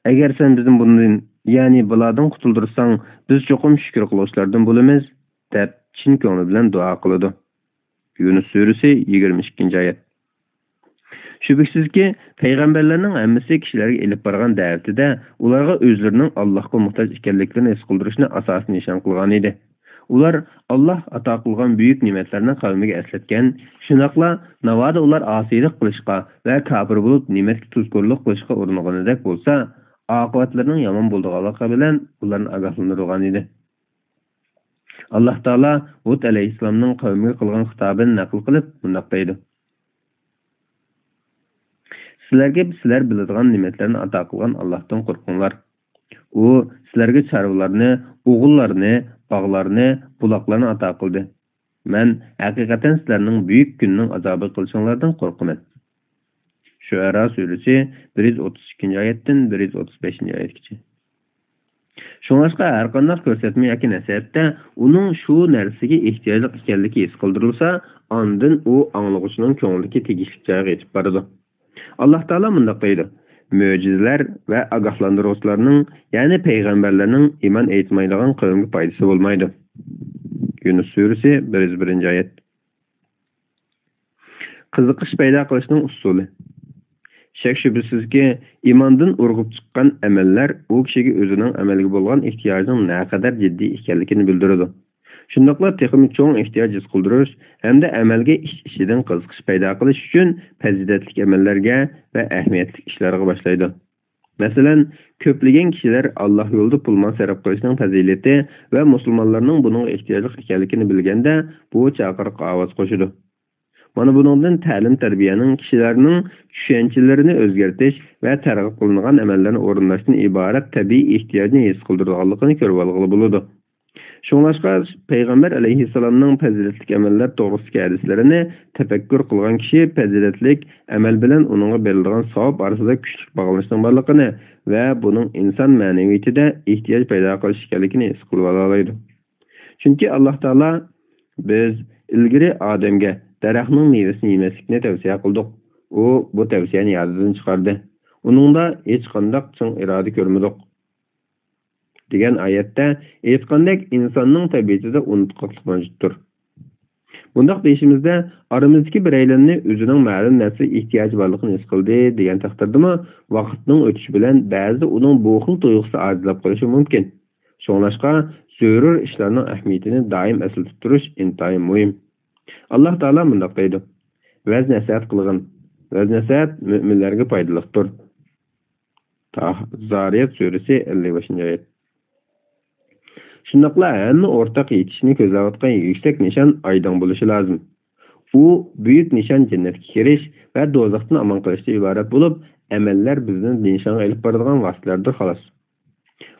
ئەگەر سەن بىزنى بۇندىن، يەنى بالاردىن قۇتۇلدۇرساڭ، بىز چوقۇم شۈكۈر قىلغۇچىلاردىن بولىمىز، دەپ چىن كۆڭلى بىلەن دۇئا قىلىدۇ. يۇنۇس سۈرىسى، يىگىرمە ئىككىنچى ئايەت. شۈبھىسىزكى، پەيغەمبەرلەرنىڭ ھەممىسى كىشىلەرگە ئېلىپ بارغان دەۋىتىدە ئۇلارغا ئۆزلىرىنىڭ ئاللاھقا موھتاج ئىكەنلىكلىرىنى ھېس قىلدۇرۇشنى ئاساسىي نىشان قىلغانىدى. ئۇلار ئاللاھ ئاتا قىلغان بۈيۈك نېمەتلەرنى قەۋمىگە ئەسلەتكەن، شۇنداقلا ناۋادا ئۇلار ئاسىيلىق قىلىشقا ۋە كاپىر بولۇپ نېمەتكە تۇزكورلۇق قىلىشقا ئۇرۇنغىنىدەك بولسا، ئاقىۋەتلىرىنىڭ يامان بولىدىغانلىقى بىلەن ئۇلارنى ئاگاھلاندۇرغان ئىدى. ئاللاھ تائالا ھۇد ئەلەيھىسسالامنىڭ قەۋمىگە قىلغان خىتابىنى نەقىل قىلىپ مۇنداق دەيدۇ: سىلەرگە سىلەر بىلىدىغان نېمەتلەرنى ئاتا قىلغان ئاللاھتىن قورقۇڭلار. ئۇ سىلەرگە چارۋىلارنى، ئوغۇللارنى، باغلارنى، بۇلاقلارنى ئاتا قىلدى. مەن ھەقىقەتەن سىلەرنىڭ بۈيۈك كۈننىڭ ئازابىغا قېلىشىڭلاردىن قورقىمەن. شۇئەرا سۈرىسى بىر يۈز ئوتتۇز ئىككىنچى ئايەتتىن بىر يۈز ئوتتۇز بەشىنچى ئايەتكىچە. شۇڭلاشقا ھەرقانداق كۆرسەتمە ياكى نەسىھەتتە ئۇنىڭ شۇ نەرسىگە ئېھتىياجلىق ئىكەنلىكى ھېس قىلدۇرۇلسا، ئاندىن ئۇ ئاڭلىغۇچىنىڭ كۆڭلىدىكى تېگىشلىك جايغا يېتىپ بارىدۇ. ئاللاھ تائالا مۇنداق دەيدۇ: مۆجىزىلەر ۋە ئاگاھلاندۇرغۇچىلارنىڭ، يەنى پەيغەمبەرلەرنىڭ ئىمان ئېيتمايدىغان قەۋمگە پايدىسى بولمايدۇ. يۇنۇس سۈرىسى بىر يۈز بىرىنچى ئايەت. قىزىقىش پەيدا قىلىشنىڭ ئۇسۇلى. شەك-شۈبھىسىزكى، ئىماندىن ئۇرغۇپ چىققان ئەمەللەر ئۇ كىشىگە ئۆزىنىڭ ئەمەلگە بولغان ئېھتىياجىنىڭ نەقەدەر جىددىي ئىكەنلىكىنى بىلدۈرىدۇ. شۇنداقلا تېخىمۇ چوڭ ئېھتىياج ھېس قىلدۇرۇش ھەمدە ئەمەلگە ئىچ-ئىچىدىن قىزىقىش پەيدا قىلىش ئۈچۈن پەزىلەتلىك ئەمەللەرگە ۋە ئەھمىيەتلىك ئىشلارغا باشلايدۇ. مەسىلەن، كۆپلىگەن كىشىلەر ئاللاھ يولىدا پۇل-مال سەرپ قىلىشنىڭ پەزىلىتى ۋە مۇسۇلمانلارنىڭ بۇنىڭغا ئېھتىياجلىق ئىكەنلىكىنى بىلگەندە، بۇ چاقىرىققا ئاۋاز قوشىدۇ. مانا بۇنىڭدىن تەلىم-تەربىيەنىڭ كىشىلەرنىڭ چۈشەنچىلىرىنى ئۆزگەرتىش ۋە تەرغىب قىلىنغان ئەمەللەرنى ئورۇنداشتىن ئىبارەت تەبىئىي ئېھتىياجنى ھېس قىلدۇرىدىغانلىقىنى كۆرۈۋالغىلى بولىدۇ. شۇڭلاشقا پەيغەمبەر ئەلەيھىسسالامنىڭ پەزىلەتلىك ئەمەللەر توغرىسىدىكى ھەدىسلىرىنى تەپەككۇر قىلغان كىشى پەزىلەتلىك ئەمەل بىلەن ئۇنىڭغا بېرىلىدىغان ساۋاب ئارىسىدا كۈچلۈك باغلىنىشنىڭ بارلىقىنى ۋە بۇنىڭ ئىنسان مەنىۋىيىتىدە ئېھتىياج پەيدا قىلىش ئىكەنلىكىنى ھېس قىلىۋالالايدۇ. چۈنكى ئاللاھ تائالا: بىز ئىلگىرى ئادەمگە دەرەخنىڭ مېۋىسىنى يېمەسلىكنى تەۋسىيە قىلدۇق. ئۇ بۇ تەۋسىيەنى يادىدىن چىقاردى. ئۇنىڭدا ھېچقانداق چىڭ ئىرادە كۆرمىدۇق، دېگەن ئايەتتە ئېيتقاندەك، ئىنساننىڭ تەبىئىتىدە ئۇنتۇقلۇق مەۋجۇتتۇر. بۇنداق دېيىشىمىزدە، ئارىمىزدىكى بىرەيلەننى ئۆزىنىڭ مەلۇم نەرسىگە ئېھتىياجى بارلىقىنى ھېس قىلدى، دېگەن تەقدىردىمۇ، ۋاقىتنىڭ ئۆتۈشى بىلەن بەزىدە ئۇنىڭ بۇ خىل تۇيغۇسى ئاجىزلاپ قېلىشى مۇمكىن. شۇڭلاشقا، زۆرۈر ئىشلارنىڭ ئەھمىيىتىنى دائىم ئەسلىتىپ تۇرۇش ئىنتايىن مۇھىم. ئاللاھ تائالا مۇنداق دەيدۇ: ۋەز-نەسىھەت قىلغىن. ۋەز-نەسىھەت مۆمىنلەرگە پايدىلىقتۇر. تاھ-، زارىيات سۈرىسى ئەللىك بەشىنچى ئايەت. شۇنداقلا ھەممە ئورتاق يېتىشىنى كۆزلەۋاتقان يۈكسەك نىشان ئايدىڭ بولۇشى لازىم. ئۇ بۈيۈك نىشان جەننەتكە كىرىش ۋە دوزاختىن ئامان قېلىشتىن ئىبارەت بولۇپ، ئەمەللەر بىزنى نىشانغا ئېلىپ بارىدىغان ۋاسىتىلەردۇر، خالاس.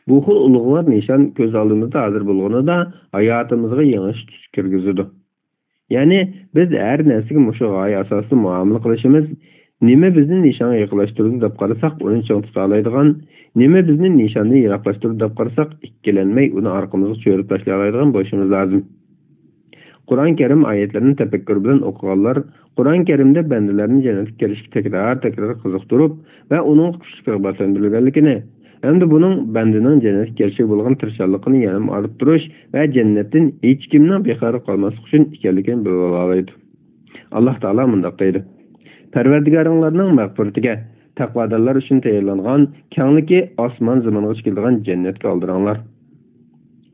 بۇ خىل ئۇلۇغۋار نىشان كۆز ئالدىمىزدا ھازىر بولغىنىدا، ھاياتىمىزغا يېڭىچە تۈس كىرگۈزىدۇ. يەنى، بىز ھەر نەرسىگە مۇشۇ غايە ئاساسىدا مۇئامىلە قىلىشىمىز، نېمە بىزنى نىشانغا يېقىنلاشتۇرىدۇ دەپ قارىساق، ئۇنى چىڭ تۇتالايدىغان، نېمە بىزنى نىشاندىن يىراقلاشتۇرىدۇ دەپ قارىساق، ئىككىلەنمەي ئۇنى ئارقىمىزغا چۆرۈپ تاشلايدىغان بولۇشىمىز لازىم. قۇرئان كەرىم ئايەتلىرىنى تەپەككۇر بىلەن ئوقۇغانلار، قۇرئان كەرىمدە بەندىلەرنى جەننەتكە كىرىشكە تەكرار-تەكرار قىزىقتۇرۇپ ۋە ئۇنىڭغا كۈچلۈك رىغبەتلەندۈرۈلگەنلىكىنى، ھەمدە بۇنىڭ بەندىنىڭ جەننەتكە كىرىشىگە بولغان تىرىشچانلىقىنى يەنىمۇ ئارتتۇرۇش ۋە جەننەتتىن ھېچكىمنىڭ بىخەۋەر قالماسلىقى ئۈچۈن ئىكەنلىكىنى بىلىۋالالايدۇ. ئاللاھ تائالا مۇنداق دەيدۇ: پەرۋەردىگارىڭلارنىڭ مەغپىرىتىگە، تەقۋادارلار ئۈچۈن تەييارلانغان كەڭلىكى ئاسمان زېمىنغىچە كېلىدىغان جەننەتكە ئالدىراڭلار.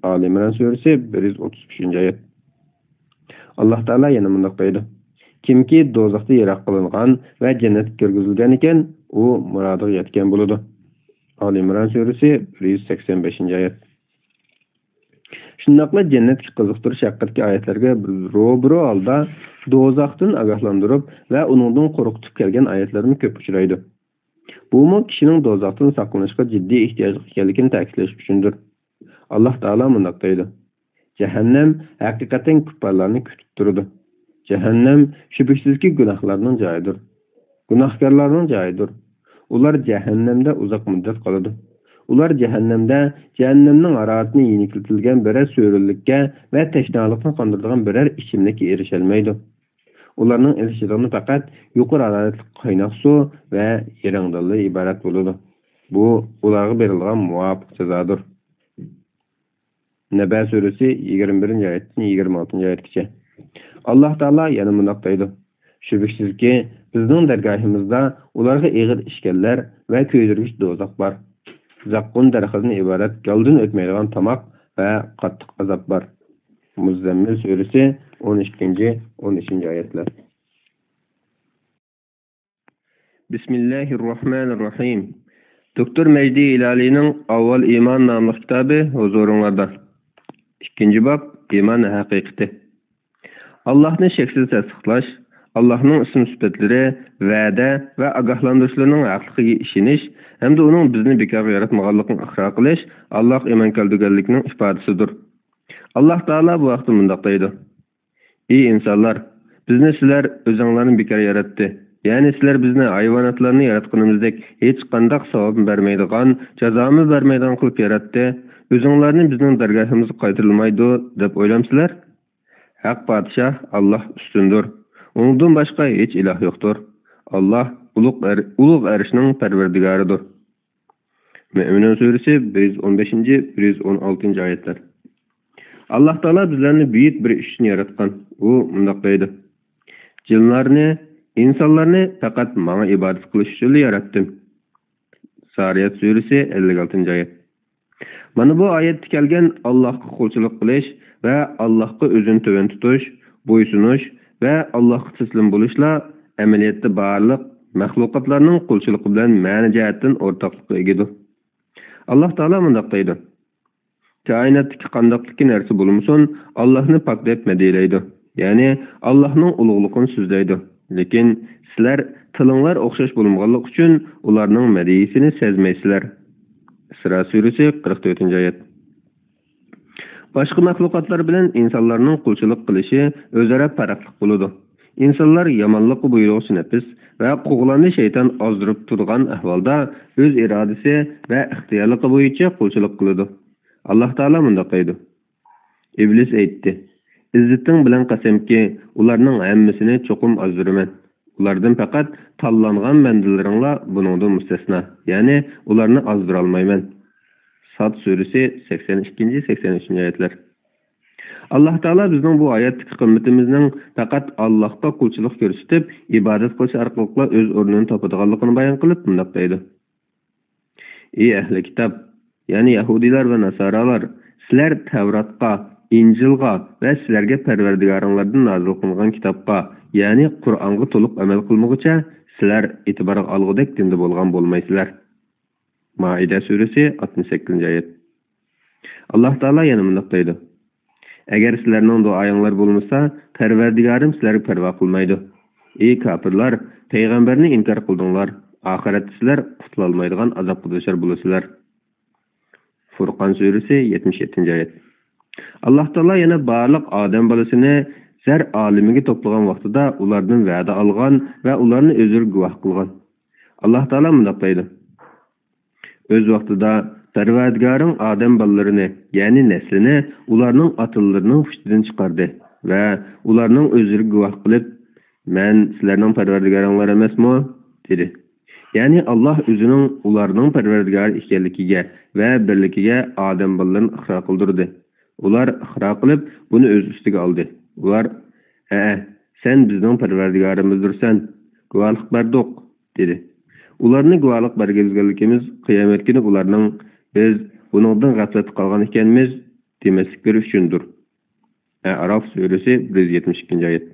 ئالى ئىمران سۈرىسى، بىر يۈز ئوتتۇز ئۈچىنچى ئايەت. ئاللاھ تائالا يەنە مۇنداق دەيدۇ: كىمكى دوزاختىن يىراق قىلىنغان ۋە جەننەتكە كىرگۈزۈلگەن ئىكەن، ئۇ مۇرادىغا يەتكەن بولىدۇ. ئالى ئىمران سۈرىسى، بىر يۈز سەكسەن بەشىنچى ئايەت. شۇنداقلا جەننەتكە قىزىقتۇرۇش ھەققىدىكى ئايەتلەرگە روبىرو ھالدا دوزاختىن ئاگاھلاندۇرۇپ ۋە ئۇنىڭدىن قورقۇتۇپ كەلگەن ئايەتلەرمۇ كۆپ ئۇچرايدۇ. بۇمۇ كىشىنىڭ دوزاختىن ساقلىنىشقا جىددىي ئېھتىياجلىق ئىكەنلىكىنى تەكىتلەش ئۈچۈندۇر. ئاللاھ تائالا مۇنداق دەيدۇ: جەھەننەم ھەقىقەتەن كۇپپارلارنى كۈتۈپ تۇرىدۇ. جەھەننەم شۈبھىسىزكى گۇناھلارنىڭ جايىدۇر. گۇناھكارلارنىڭ جايىدۇر. ئۇلار جەھەننەمدە ئۇزاق مۇددەت قالىدۇ. ئۇلار جەھەننەمدە جەھەننەمنىڭ ھارارىتىنى يېنىكلىتىلگەن بىرەر سۈرۈنلۈككە ۋە تەشنالىقنى قاندۇرىدىغان بىرەر ئىچىملىككە ئېرىشەلمەيدۇ. ئۇلارنىڭ ئېرىشىدىغىنى پەقەت يۇقىرى ھارارەتلىك قايناق سۇ ۋە يىرىڭدىنلا ئىبارەت بولىدۇ. بۇ ئۇلارغا بېرىلغان مۇۋاپىق جازادۇر. نەبە سۈرىسى، يىگىرمە بىرىنچى ئايەتتىن يىگىرمە ئالتىنچى ئايەتكىچە. ئاللاھ تائالا يەنە مۇنداق دەيدۇ: شۈبھىسىزكى، بىزنىڭ دەرگاھىمىزدا ئۇلارغا ئېغىر ئىشكەنلەر ۋە كۆيدۈرگۈچ دوزاخ بار. زەققۇم دەرىخىدىن ئىبارەت گالدىن ئۆتمەيدىغان تاماق ۋە قاتتىق ئازاب بار. مۇززەممىل سۈرىسى، ئون ئىككىنچى، ئون ئۈچىنچى ئايەتلەر. بسم الله الرحمن الرحيم. دوكتور مەجدى ھىلالىينىڭ ئاۋۋال ئىمان ناملىق كىتابى ھۇزۇرۇڭلاردا. ئىككىنچى باب، ئىمان ھەقىقىتى. ئاللاھنى شەكسىز تەستىقلاش، ئاللاھنىڭ ئىسىم-سۈپەتلىرى، ۋەدە ۋە ئاگاھلاندۇرۇشلىرىنىڭ ھەقلىقىگە ئىشىنىش ھەمدە ئۇنىڭ بىزنى بىكارغا ياراتمىغانلىقىنى ئىقرار قىلىش ئاللاھقا ئىمان كەلتۈرگەنلىكنىڭ ئىپادىسىدۇر. ئاللاھ تائالا بۇ ھەقتە مۇنداق دەيدۇ: ئى ئىنسانلار! بىزنى سىلەر ئۆزۈڭلارنى بىكار ياراتتى. يەنى سىلەر بىزنى ھايۋاناتلارنى ياراتقىنىمىزدەك ھېچقانداق ساۋابمۇ بەرمەيدىغان، جازامۇ بەرمەيدىغان قىلىپ ياراتتى. ئۆزۈڭلارنى بىزنىڭ دەرگاھىمىزغا قايتۇرۇلمايدۇ دەپ ئويلامسىلەر؟ ھەق پادىشاھ ئاللاھ ئۈستۈندۇر. ئۇنىڭدىن باشقا ھېچ ئىلاھ يوقتۇر. ئاللاھ ئۇلۇغ ئەر-، ئۇلۇغ ئەرشنىڭ پەرۋەردىگارىدۇر. مۆمىنۇن سۈرىسى بىر يۈز ئون بەشىنچى، بىر يۈز ئون ئالتىنچى ئايەتلەر. ئاللاھ تائالا بىزلەرنى بۈيۈك بىر ئىش ئۈچۈن ياراتقان. ئۇ مۇنداق دەيدۇ: جىنلارنى، ئىنسانلارنى پەقەت ماڭا ئىبادەت قىلىش ئۈچۈنلا ياراتتىم. زارىيات سۈرىسى ئەللىك ئالتىنچى ئايەت. مانا بۇ ئايەتتە كەلگەن ئاللاھقا قۇلچىلىق قىلىش ۋە ئاللاھقا ئۆزىنى تۆۋەن تۇتۇش، بويسۇنۇش ۋە ئاللاھقا تەسلىم بولۇشلار ئەمەلىيەتتە بارلىق مەخلۇقاتلارنىڭ قۇلچىلىقى بىلەن مەنە جەھەتتىن ئورتاقلىققا ئىگىدۇر. ئاللاھ تائالا مۇنداق دەيدۇ: كائىناتتىكى قانداقتىكى نەرسە بولمىسۇن، ئاللاھنى پاك دەپ مەدھىيەلەيدۇ. يەنى ئاللاھنىڭ ئۇلۇغلۇقىنى سۆزلەيدۇ. لېكىن سىلەر تىلىڭلار ئوخشاش بولمىغانلىقى ئۈچۈن ئۇلارنىڭ مەدھىيىسىنى سەزمەيسىلەر. ئىسرا سۈرىسى قىرىق تۆتىنچى ئايەت. باشقا مەخلۇقاتلار بىلەن ئىنسانلارنىڭ قۇلچىلىق قىلىشى ئۆزئارا پەرقلىق بولىدۇ. ئىنسانلار يامانلىققا بۇيرۇغۇچى نەپس ۋە قوغلاننى شەيتان ئازدۇرۇپ تۇرغان ئەھۋالدا ئۆز ئىرادىسى ۋە ئىختىيارلىقى بويىچە قۇلچىلىق قىلىدۇ. ئاللاھ تائالا مۇنداق دەيدۇ: ئىبلىس ئېيتتى: ئىززىتىڭ بىلەن قەسەمكى، ئۇلارنىڭ ھەممىسىنى چوقۇم ئازدۇرىمەن. ئۇلاردىن پەقەت تاللانغان بەندىلىرىڭلا بۇنىڭدىن مۇستەسنا، يەنى ئۇلارنى ئازدۇرالمايمەن. ساد سۈرىسى سەكسەن ئىككىنچى، سەكسەن ئۈچىنچى ئايەتلەر. ئاللاھ تائالا بىزنىڭ بۇ ھاياتتىكى قىممىتىمىزنىڭ پەقەت ئاللاھقا قۇلچىلىق كۆرسىتىپ، ئىبادەت قىلىش ئارقىلىقلا ئۆز ئورنىنى تاپىدىغانلىقىنى بايان قىلىپ مۇنداق دەيدۇ: ئى ئەھلى كىتاب، يەنى يەھۇدىيلار ۋە ناسارالار، سىلەر تەۋراتقا، ئىنجىلغا ۋە سىلەرگە پەرۋەردىگارىڭلاردىن نازىل قىلىنغان كىتابقا، يەنى قۇرئانغا تولۇق ئەمەل قىلمىغۇچە، سىلەر ئېتىبارغا ئالغۇدەك دىندا بولغان بولمايسىلەر. مائىدە سۈرىسى، ئاتمىش سەككىزىنچى ئايەت. ئاللاھ تائالا يەنە مۇنداق دەيدۇ: ئەگەر سىلەرنىڭ دۇئايىڭلار بولمىسا، پەرۋەردىگارىم سىلەرگە پەرۋا قىلمايدۇ. ئى كاپىرلار، پەيغەمبەرنى ئىنكار قىلدىڭلار، ئاخىرەتتە سىلەر قۇتۇلالمايدىغان ئازابقا دۇچار بولىسىلەر. فۇرقان سۈرىسى، يەتمىش يەتتىنچى ئايەت. ئاللاھ تائالا يەنە بارلىق ئادەم بالىسىنى زەر ئالىمىگە توپلىغان ۋاقتىدا ئۇلاردىن ۋەدە ئالغان ۋە ئۇلارنى ئۆزىگە گۇۋاھ قىلغان. ئاللاھ تائالا مۇنداق دەيدۇ: ئۆز ۋاقتىدا پەرۋەردىگارىڭ ئادەم بالىلىرىنى، يەنى نەسلىنى ئۇلارنىڭ ئاتىلىرىنىڭ پۇشتىدىن چىقاردى ۋە ئۇلارنىڭ ئۆزلىرىگە گۇۋاھ قىلىپ، مەن سىلەرنىڭ پەرۋەردىگارىڭلار ئەمەسمۇ؟ دېدى. يەنى ئاللاھ ئۆزىنىڭ ئۇلارنىڭ پەرۋەردىگارى ئىكەنلىكىگە ۋە بىرلىكىگە ئادەم بالىلىرىنى ئىقرار قىلدۇردى. ئۇلار ئىقرار قىلىپ، بۇنى ئۆز ئۈستىگە ئالدى. ئۇلار، ھەئە، سەن بىزنىڭ پەرۋەردىگارىمىزدۇرسەن، گۇۋاھلىق بەردۇق، دېدى. ئۇلارنى گۇۋاھلىق بەرگۈزگەنلىكىمىز قىيامەت كۈنى ئۇلارنىڭ، بىز بۇنىڭدىن غەپلەتتە قالغان ئىكەنمىز، دېمەسلىكلىرى ئۈچۈندۇر. ئەئراف سۈرىسى، بىر يۈز يەتمىش ئىككىنچى ئايەت.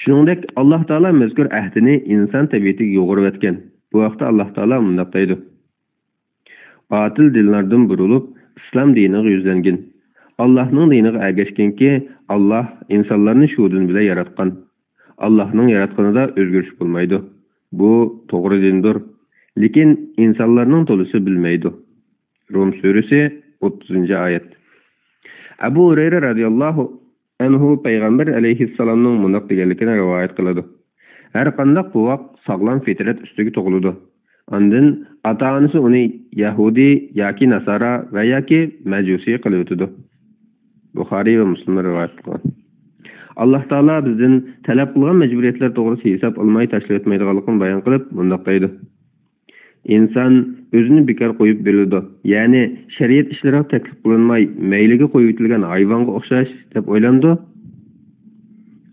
شۇنىڭدەك، ئاللاھ تائالا مەزكۇر ئەھدىنى ئىنسان تەبىئىتىگە يۇغۇرۇۋەتكەن. بۇ ھەقتە ئاللاھ تائالا مۇنداق دەيدۇ: باتىل دىنلاردىن بۇرۇلۇپ، ئىسلام دىنىغا يۈزلەنگىن. ئاللاھنىڭ دىنىغا ئەگەشكىنكى، ئاللاھ ئىنسانلارنى شۇ دىن بىلەن ياراتقان. ئاللاھنىڭ ياراتقىنىدا ئۆزگىرىش بولمايدۇ. بۇ توغرا دىندۇر. لېكىن ئىنسانلارنىڭ تولىسى بىلمەيدۇ. روم سۈرىسى، ئوتتۇزىنچى ئايەت. ئەبۇ ھۇرەيرە رەزىياللاھۇ ئەنھۇ پەيغەمبەر ئەلەيھىسسالامنىڭ مۇنداق دېگەنلىكىنى رىۋايەت قىلىدۇ: ھەر قانداق بوۋاق ساغلام فىترەت ئۈستىگە تۇغۇلىدۇ. ئاندىن ئاتا-ئانىسى ئۇنى يەھۇدىي ياكى ناسارا ۋە ياكى مەجۇسىي قىلىۋېتىدۇ. بۇخارىي ۋە مۇسلىم رىۋايەت قىلغان. ئاللاھ تائالا بىزدىن تەلەپ قىلغان مەجبۇرىيەتلەر توغرىسىدا ھېساب ئالماي تاشلىۋەتمەيدىغانلىقىنى بايان قىلىپ مۇنداق دەيدۇ: ئىنسان ئۆزىنى بىكار قويۇپ بېرىلىدۇ، يەنى شەرىئەت ئىشلىرىغا تەكلىپ قىلىنماي مەيلىگە قويۇۋېتىلگەن ھايۋانغا ئوخشاش دەپ ئويلىنىدۇ.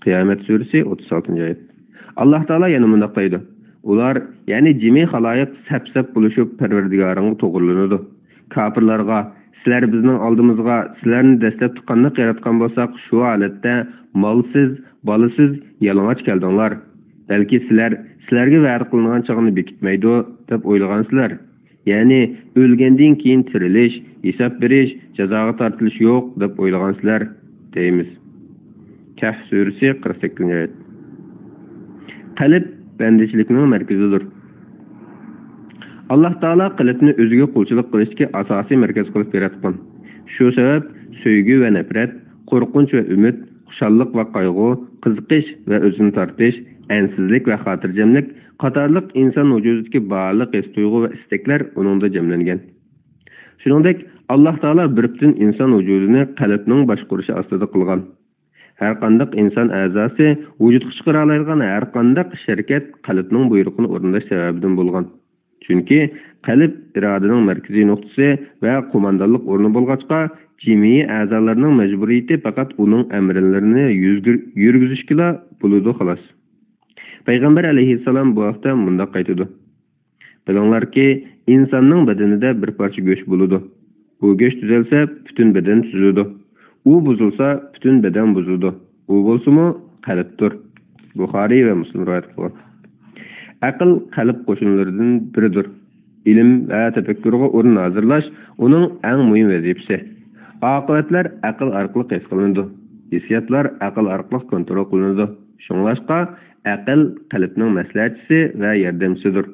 قىيامەت سۈرىسى، ئوتتۇز ئالتىنچى ئايەت. ئاللاھ تائالا يەنە مۇنداق دەيدۇ: ئۇلار، يەنى جىمى خالايىق سەپ-سەپ بولۇشۇپ پەرۋەردىگارىڭغا توغرىلىنىدۇ. كاپىرلارغا، سىلەر بىزنىڭ ئالدىمىزغا سىلەرنى دەسلەپتە قانداق ياراتقان بولساق، شۇ ھالەتتە مالسىز، بالىسىز، يالىڭاچ كەلدىڭلار. بەلكى سىلەر سىلەرگە ۋەدە قىلىنغان چاغنى بېكىتمەيدۇ. دەپ ئويلىغانسىلەر؟ يەنى ئۆلگەندىن كېيىن تىرىلىش، ھېساب بېرىش، جازاغا تارتىلىش يوق دەپ ئويلىغانسىلەر؟ دەيمىز. كەھف سۈرىسى قىرىق سەككىزىنچى ئايەت. قەلب بەندىچىلىكنىڭ مەركىزىدۇر. ئاللاھ تائالا قەلبنى ئۆزىگە قۇلچىلىق قىلىشتىكى ئاساسىي مەركەز قىلىپ ياراتقان. شۇ سەۋەب سۆيگۈ ۋە نەپرەت، قورقۇنچ ۋە ئۈمىد، خۇشاللىق ۋە قايغۇ، قىزىقىش ۋە ئۆزىنى تارتىش، ئەنسىزلىك ۋە خاتىرجەملىك قاتارلىق ئىنسان ۋۇجۇدىدىكى بارلىق ھېس-تۇيغۇ ۋە ئىستەكلەر ئۇنىڭدا جەملەنگەن. شۇنىڭدەك، ئاللاھ تائالا بىر پۈتۈن ئىنسان ۋۇجۇدىنى قەلبنىڭ باشقۇرۇشى ئاستىدا قىلغان. ھەر قانداق ئىنسان ئەزاسى ۋۇجۇدقا چىقىرالايدىغان ھەر قانداق ئىش-ھەرىكەت قەلبنىڭ بۇيرۇقىنى ئورۇنداش سەۋەبىدىن بولغان. چۈنكى قەلب ئىرادىنىڭ مەركىزىي نۇقتىسى ۋە قوماندانلىق ئورنى بولغاچقا، جىمىي ئەزالارنىڭ مەجبۇرىيىتى پەقەت ئۇنىڭ ئەمىرلىرىنى يۈزگۈر-، يۈرگۈزۈشكىلا بولىدۇ، خالاس. پەيغەمبەر ئەلەيھىسسالام بۇ ھەقتە مۇنداق ئېيتىدۇ: بىلىڭلاركى، ئىنساننىڭ بەدىنىدە بىر پارچە گۆش بولىدۇ. بۇ گۆش تۈزەلسە، پۈتۈن بەدەن تۈزۈلىدۇ. ئۇ بۇزۇلسا، پۈتۈن بەدەن بۇزۇلىدۇ. ئۇ بولسىمۇ قەلبتۇر. بۇخارىي ۋە مۇسلىم رىۋايەت قىلغان. ئەقىل قەلب قوشۇنلىرىدىن بىرىدۇر. ئىلىم ۋە تەپەككۇرغا ئورۇن ھازىرلاش ئۇنىڭ ئەڭ مۇھىم ۋەزىپىسى. ئاقىۋەتلەر ئەقىل ئارقىلىق ھېس قىلىنىدۇ. ھېسسىياتلار ئەقىل ئارقىلىق كونترول قىلىنىدۇ. شۇڭلاشقا، ئەقىل قەلبنىڭ مەسلىھەتچىسى ۋە ياردەمچىسىدۇر.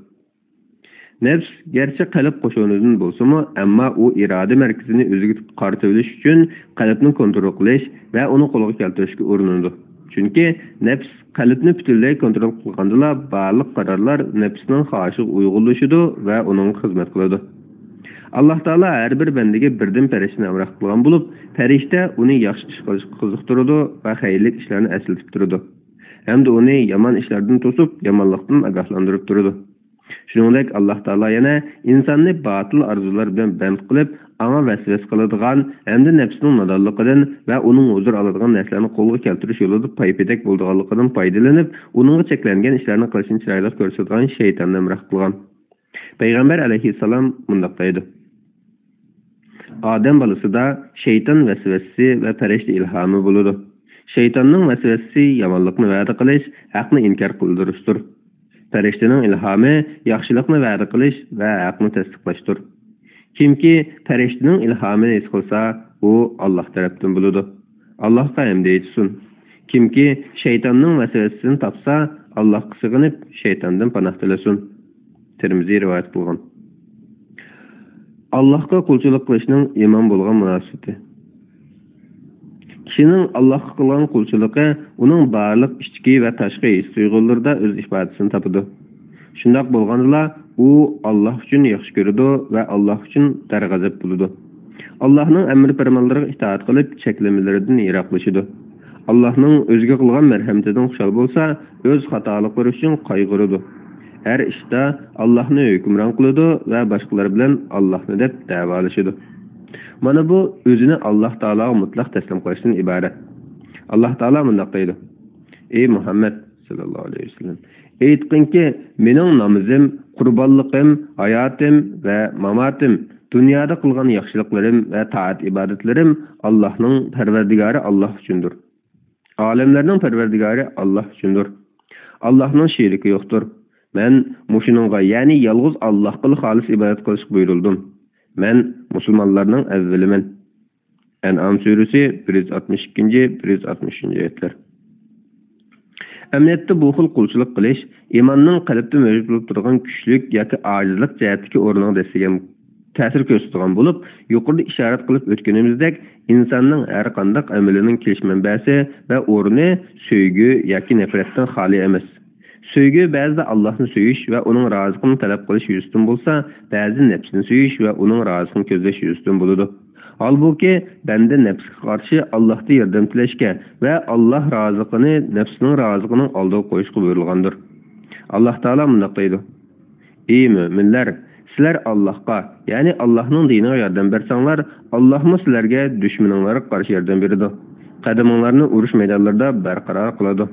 نەپس گەرچە قەلب قوشۇنىدىن بولسىمۇ، ئەمما ئۇ ئىرادە مەركىزىنى ئۆزىگە قارىتىۋېلىش ئۈچۈن قەلبنى كونترول قىلىش ۋە ئۇنى قولغا كەلتۈرۈشكە ئۇرۇنىدۇ. چۈنكى نەپس قەلبنى پۈتۈنلەي كونترول قىلغاندىلا، بارلىق قارارلار نەپسنىڭ خاھىشىغا ئۇيغۇنلىشىدۇ ۋە ئۇنىڭغا خىزمەت قىلىدۇ. ئاللاھ تائالا ھەر بىر بەندىگە بىردىن پەرىشتىنى ھەمراھ قىلغان بولۇپ، پەرىشتە ئۇنى ياخشى ئىش قىلىشقا قىزىقتۇرىدۇ ۋە خەيرلىك ئىشلارنى ئەسلىتىپ تۇرىدۇ. ھەمدە ئۇنى يامان ئىشلاردىن توسۇپ، يامانلىقتىن ئاگاھلاندۇرۇپ تۇرىدۇ. شۇنىڭدەك، ئاللاھ تائالا يەنە ئىنساننى باتىل ئارزۇلار بىلەن بەند قىلىپ، ئاڭا ۋەسۋەسە قىلىدىغان ھەمدە نەپسىنىڭ نادانلىقىدىن ۋە ئۇنىڭ ھۇزۇر ئالىدىغان نەرسىلەرنى قولغا كەلتۈرۈش يولىدا پايپېتەك بولىدىغانلىقىدىن پايدىلىنىپ، ئۇنىڭغا چەكلەنگەن ئىشلارنى قىلىشنى چىرايلىق كۆرسىتىدىغان شەيتاننى ھەمراھ قىلغان. پەيغەمبەر ئەلەيھىسسالام مۇنداق دەيدۇ: ئادەم بالىسىدا شەيتان ۋەسۋەسىسى ۋە پەرىشتە ئىلھامى بولىدۇ. شەيتاننىڭ ۋەسۋەسىسى يامانلىقنى ۋەدە قىلىش، ھەقنى ئىنكار قىلدۇرۇشتۇر. پەرىشتىنىڭ ئىلھامى ياخشىلىقنى ۋەدە قىلىش ۋە ھەقنى تەستىقلاشتۇر. كىمكى پەرىشتىنىڭ ئىلھامىنى ھېس قىلسا، ئۇ ئاللاھ تەرەپتىن بولىدۇ. ئاللاھقا ھەمدە ئېيتسۇن. كىمكى شەيتاننىڭ ۋەسۋەسىسىنى تاپسا، ئاللاھقا سېغىنىپ، شەيتاندىن پاناھ تىلىسۇن. تىرمىزى رىۋايەت قىلغان. ئاللاھقا قۇلچىلىق قىلىشنىڭ ئىمان بولغان مۇناسىۋىتى. كىشىنىڭ ئاللاھقا قىلغان قۇلچىلىقى ئۇنىڭ بارلىق ئىچكى ۋە تاشقى ھېس-تۇيغۇلىرىدا ئۆز ئىپادىسىنى تاپىدۇ. شۇنداق بولغاندىلا، ئۇ ئاللاھ ئۈچۈن ياخشى كۆرىدۇ ۋە ئاللاھ ئۈچۈن دەرغەزەپ بولىدۇ. ئاللاھنىڭ ئەمر-پەرمانلىرىغا ئىتائەت قىلىپ، چەكلىمىلىرىدىن يىراقلىشىدۇ. ئاللاھنىڭ ئۆزىگە قىلغان مەرھەمىتىدىن خۇشال بولسا، ئۆز خاتالىقلىرى ئۈچۈن قايغۇرىدۇ. ھەر ئىشتا ئاللاھنى ھۆكۈمران قىلىدۇ ۋە باشقىلار بىلەن ئاللاھنى دەپ دەۋالىشىدۇ. مانا بۇ ئۆزىنى ئاللاھ تائالاغا مۇتلەق تەسلىم قىلىشتىن ئىبارەت. ئاللاھ تائالا مۇنداق دەيدۇ: ئەي مۇھەممەد ساللاللاھۇ ئەلەيھى ۋەسەللەم، ئېيتقىنكى، مېنىڭ نامىزىم، قۇربانلىقىم، ھاياتىم ۋە ماماتىم، دۇنيادا قىلغان ياخشىلىقلىرىم ۋە تائەت-ئىبادەتلىرىم ئاللاھنىڭ، پەرۋەردىگارى ئاللاھ ئۈچۈندۇر. ئالەملەرنىڭ پەرۋەردىگارى ئاللاھ ئۈچۈندۇر. ئاللاھنىڭ شېرىكى يوقتۇر. مەن مۇشۇنىڭغا، يەنى يالغۇز ئاللاھقىلا خالىس ئىبادەت قىلىشقا بۇيرۇلدۇم. مەن مۇسۇلمانلارنىڭ ئەۋۋىلىمەن. ئەنئام سۈرىسى بىر يۈز ئاتمىش ئىككىنچى، بىر يۈز ئاتمىش ئۈچىنچى ئايەتلەر. ئەمەلىيەتتە بۇ خىل قۇلچىلىق قىلىش ئىماننىڭ قەلبتە مەۋجۇت بولۇپ تۇرغان كۈچلۈك ياكى ئاجىزلىق جەھەتتىكى ئورنىغا دەسسىگەن تەسىر كۆرسىتىدىغان بولۇپ، يۇقىرىدا ئىشارەت قىلىپ ئۆتكىنىمىزدەك، ئىنساننىڭ ھەر قانداق ئەمىلىنىڭ كېلىش مەنبەسى ۋە ئورنى سۆيگۈ ياكى نەپرەتتىن خالىي ئەمەس. سۆيگۈ بەزىدە ئاللاھنى سۆيۈش ۋە ئۇنىڭ رازىلىقىنى تەلەپ قىلىش يۈزىسىدىن بولسا، بەزىدە نەپسىنى سۆيۈش ۋە ئۇنىڭ رازىلىقىنى كۆزلەش يۈزىسىدىن بولىدۇ. ھالبۇكى، بەندە نەپسىگە قارشى ئاللاھتىن ياردەم تىلەشكە ۋە ئاللاھ رازىلىقىنى نەپسىنىڭ رازىلىقىنىڭ ئالدىغا قويۇشقا بۇيرۇلغاندۇر. ئاللاھ تائالا مۇنداق دەيدۇ: ئى مۆمىنلەر، سىلەر ئاللاھقا، يەنى ئاللاھنىڭ دىنىغا ياردەم بەرسەڭلار، ئاللاھمۇ سىلەرگە دۈشمىنىڭلارغا قارشى ياردەم بېرىدۇ. قەدىمىڭلارنى ئۇرۇش مەيدانلىرىدا بەرقارار قىلىدۇ.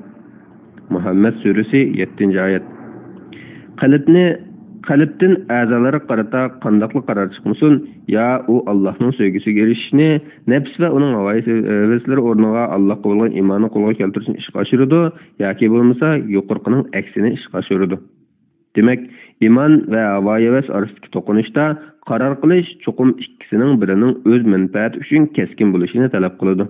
مۇھەممەد سۈرىسى، يەتتىنچى ئايەت. قەلبنى، قەلبتىن ئەزالارغا قارىتا قانداقلا قارار چىقمىسۇن، يا ئۇ ئاللاھنىڭ سۆيگۈسىگە ئېرىشىشنى، نەپس ۋە ئۇنىڭ ھاۋايى ھەۋەسلىرى ئورنىغا ئاللاھقا بولغان ئىماننى قولغا كەلتۈرۈشنى ئىشقا ئاشۇرىدۇ، ياكى بولمىسا يۇقىرىقىنىڭ ئەكسىنى ئىشقا ئاشۇرىدۇ. دېمەك، ئىمان ۋە ھاۋا-ھەۋەس ئارىسىدىكى توقۇنۇشتا قارار قىلىش چوقۇم ئىككىسىنىڭ بىرىنىڭ ئۆز مەنپەئەتى ئۈچۈن كەسكىن بولۇشىنى تەلەپ قىلىدۇ.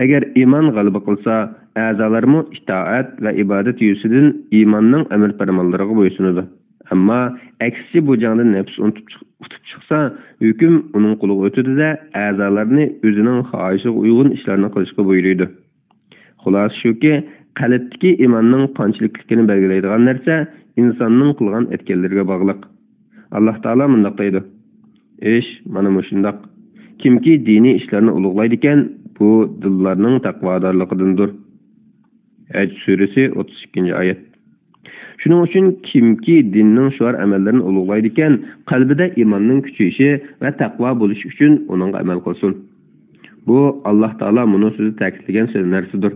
ئەگەر ئىمان غەلىبە قىلسا، ئەزالارمۇ ئىتائەت ۋە ئىبادەت يۈزىسىدىن ئىماننىڭ ئەمىر-پەرمانلىرىغا بويسۇنىدۇ. ئەمما ئەكسىچە بۇ جەڭدە نەپس ئۇنتۇپ چىق-، ئۇتۇپ چىقسا، ھۆكۈم ئۇنىڭ قولىغا ئۆتىدۇ-دە، ئەزالارنى ئۆزىنىڭ خاھىشىغا ئۇيغۇن ئىشلارنى قىلىشقا بۇيرۇيدۇ. خۇلاسە شۇكى، قەلبتىكى ئىماننىڭ قانچىلىكلىكىنى بەلگىلەيدىغان نەرسە ئىنساننىڭ قىلغان ئەتكەنلىرىگە باغلىق. ئاللاھ تائالا مۇنداق دەيدۇ: «ئىش مانا مۇشۇنداق. كىمكى دىنىي ئىشلارنى ئۇلۇغلايدىكەن، بۇ دىللارنىڭ تەقۋادارلىقىدىندۇر.» ھەج سۈرىسى، ئوتتۇز ئىككىنچى ئايەت. شۇنىڭ ئۈچۈن كىمكى دىننىڭ شوئار ئەمەللىرىنى ئۇلۇغلايدىكەن، قەلبىدە ئىماننىڭ كۈچىيىشى ۋە تەقۋا بولۇشى ئۈچۈن ئۇنىڭغا ئەمەل قىلسۇن. بۇ ئاللاھ تائالا مۇنۇ سۆزدە تەكىتلىگەن سۆز نەرسىدۇر.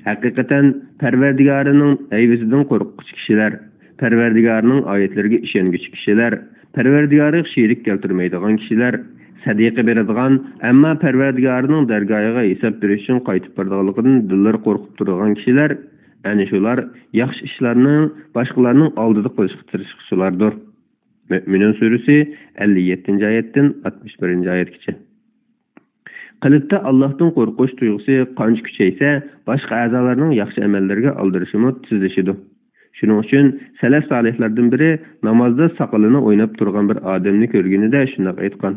ھەقىقەتەن، پەرۋەردىگارىنىڭ ھەيۋىسىدىن قورققۇچى كىشىلەر، پەرۋەردىگارىنىڭ ئايەتلىرىگە ئىشەنگۈچى كىشىلەر، پەرۋەردىگارىغا شېرىك كەلتۈرمەيدىغان كىشىلەر، سەدىقە بېرىدىغان، ئەمما پەرۋەردىگارىنىڭ دەرگاھىغا ھېساب بېرىش ئۈچۈن قايتىپ بارىدىغانلىقىدىن دىللىرى قورقۇپ تۇرىدىغان كىشىلەر، ئەنە شۇلار ياخشى ئىشلارنى باشقىلارنىڭ ئالدىدا قىلىشقا تىرىشقۇچىلاردۇر. مۆمىنۇن سۈرىسى، ئەللىك يەتتىنچى ئايەتتىن ئاتمىش بىرىنچى ئايەتكىچە. قەلبتە ئاللاھتىن قورقۇش تۇيغۇسى قانچە كۈچەيسە، باشقا ئەزالارنىڭ ياخشى ئەمەللەرگە ئالدىرىشىمۇ تېزلىشىدۇ. شۇنىڭ ئۈچۈن سەلەف سالىھلاردىن بىرى نامازدا ساقىلىنى ئويناپ تۇرغان بىر ئادەمنى كۆرگىنىدە شۇنداق ئېيتقان: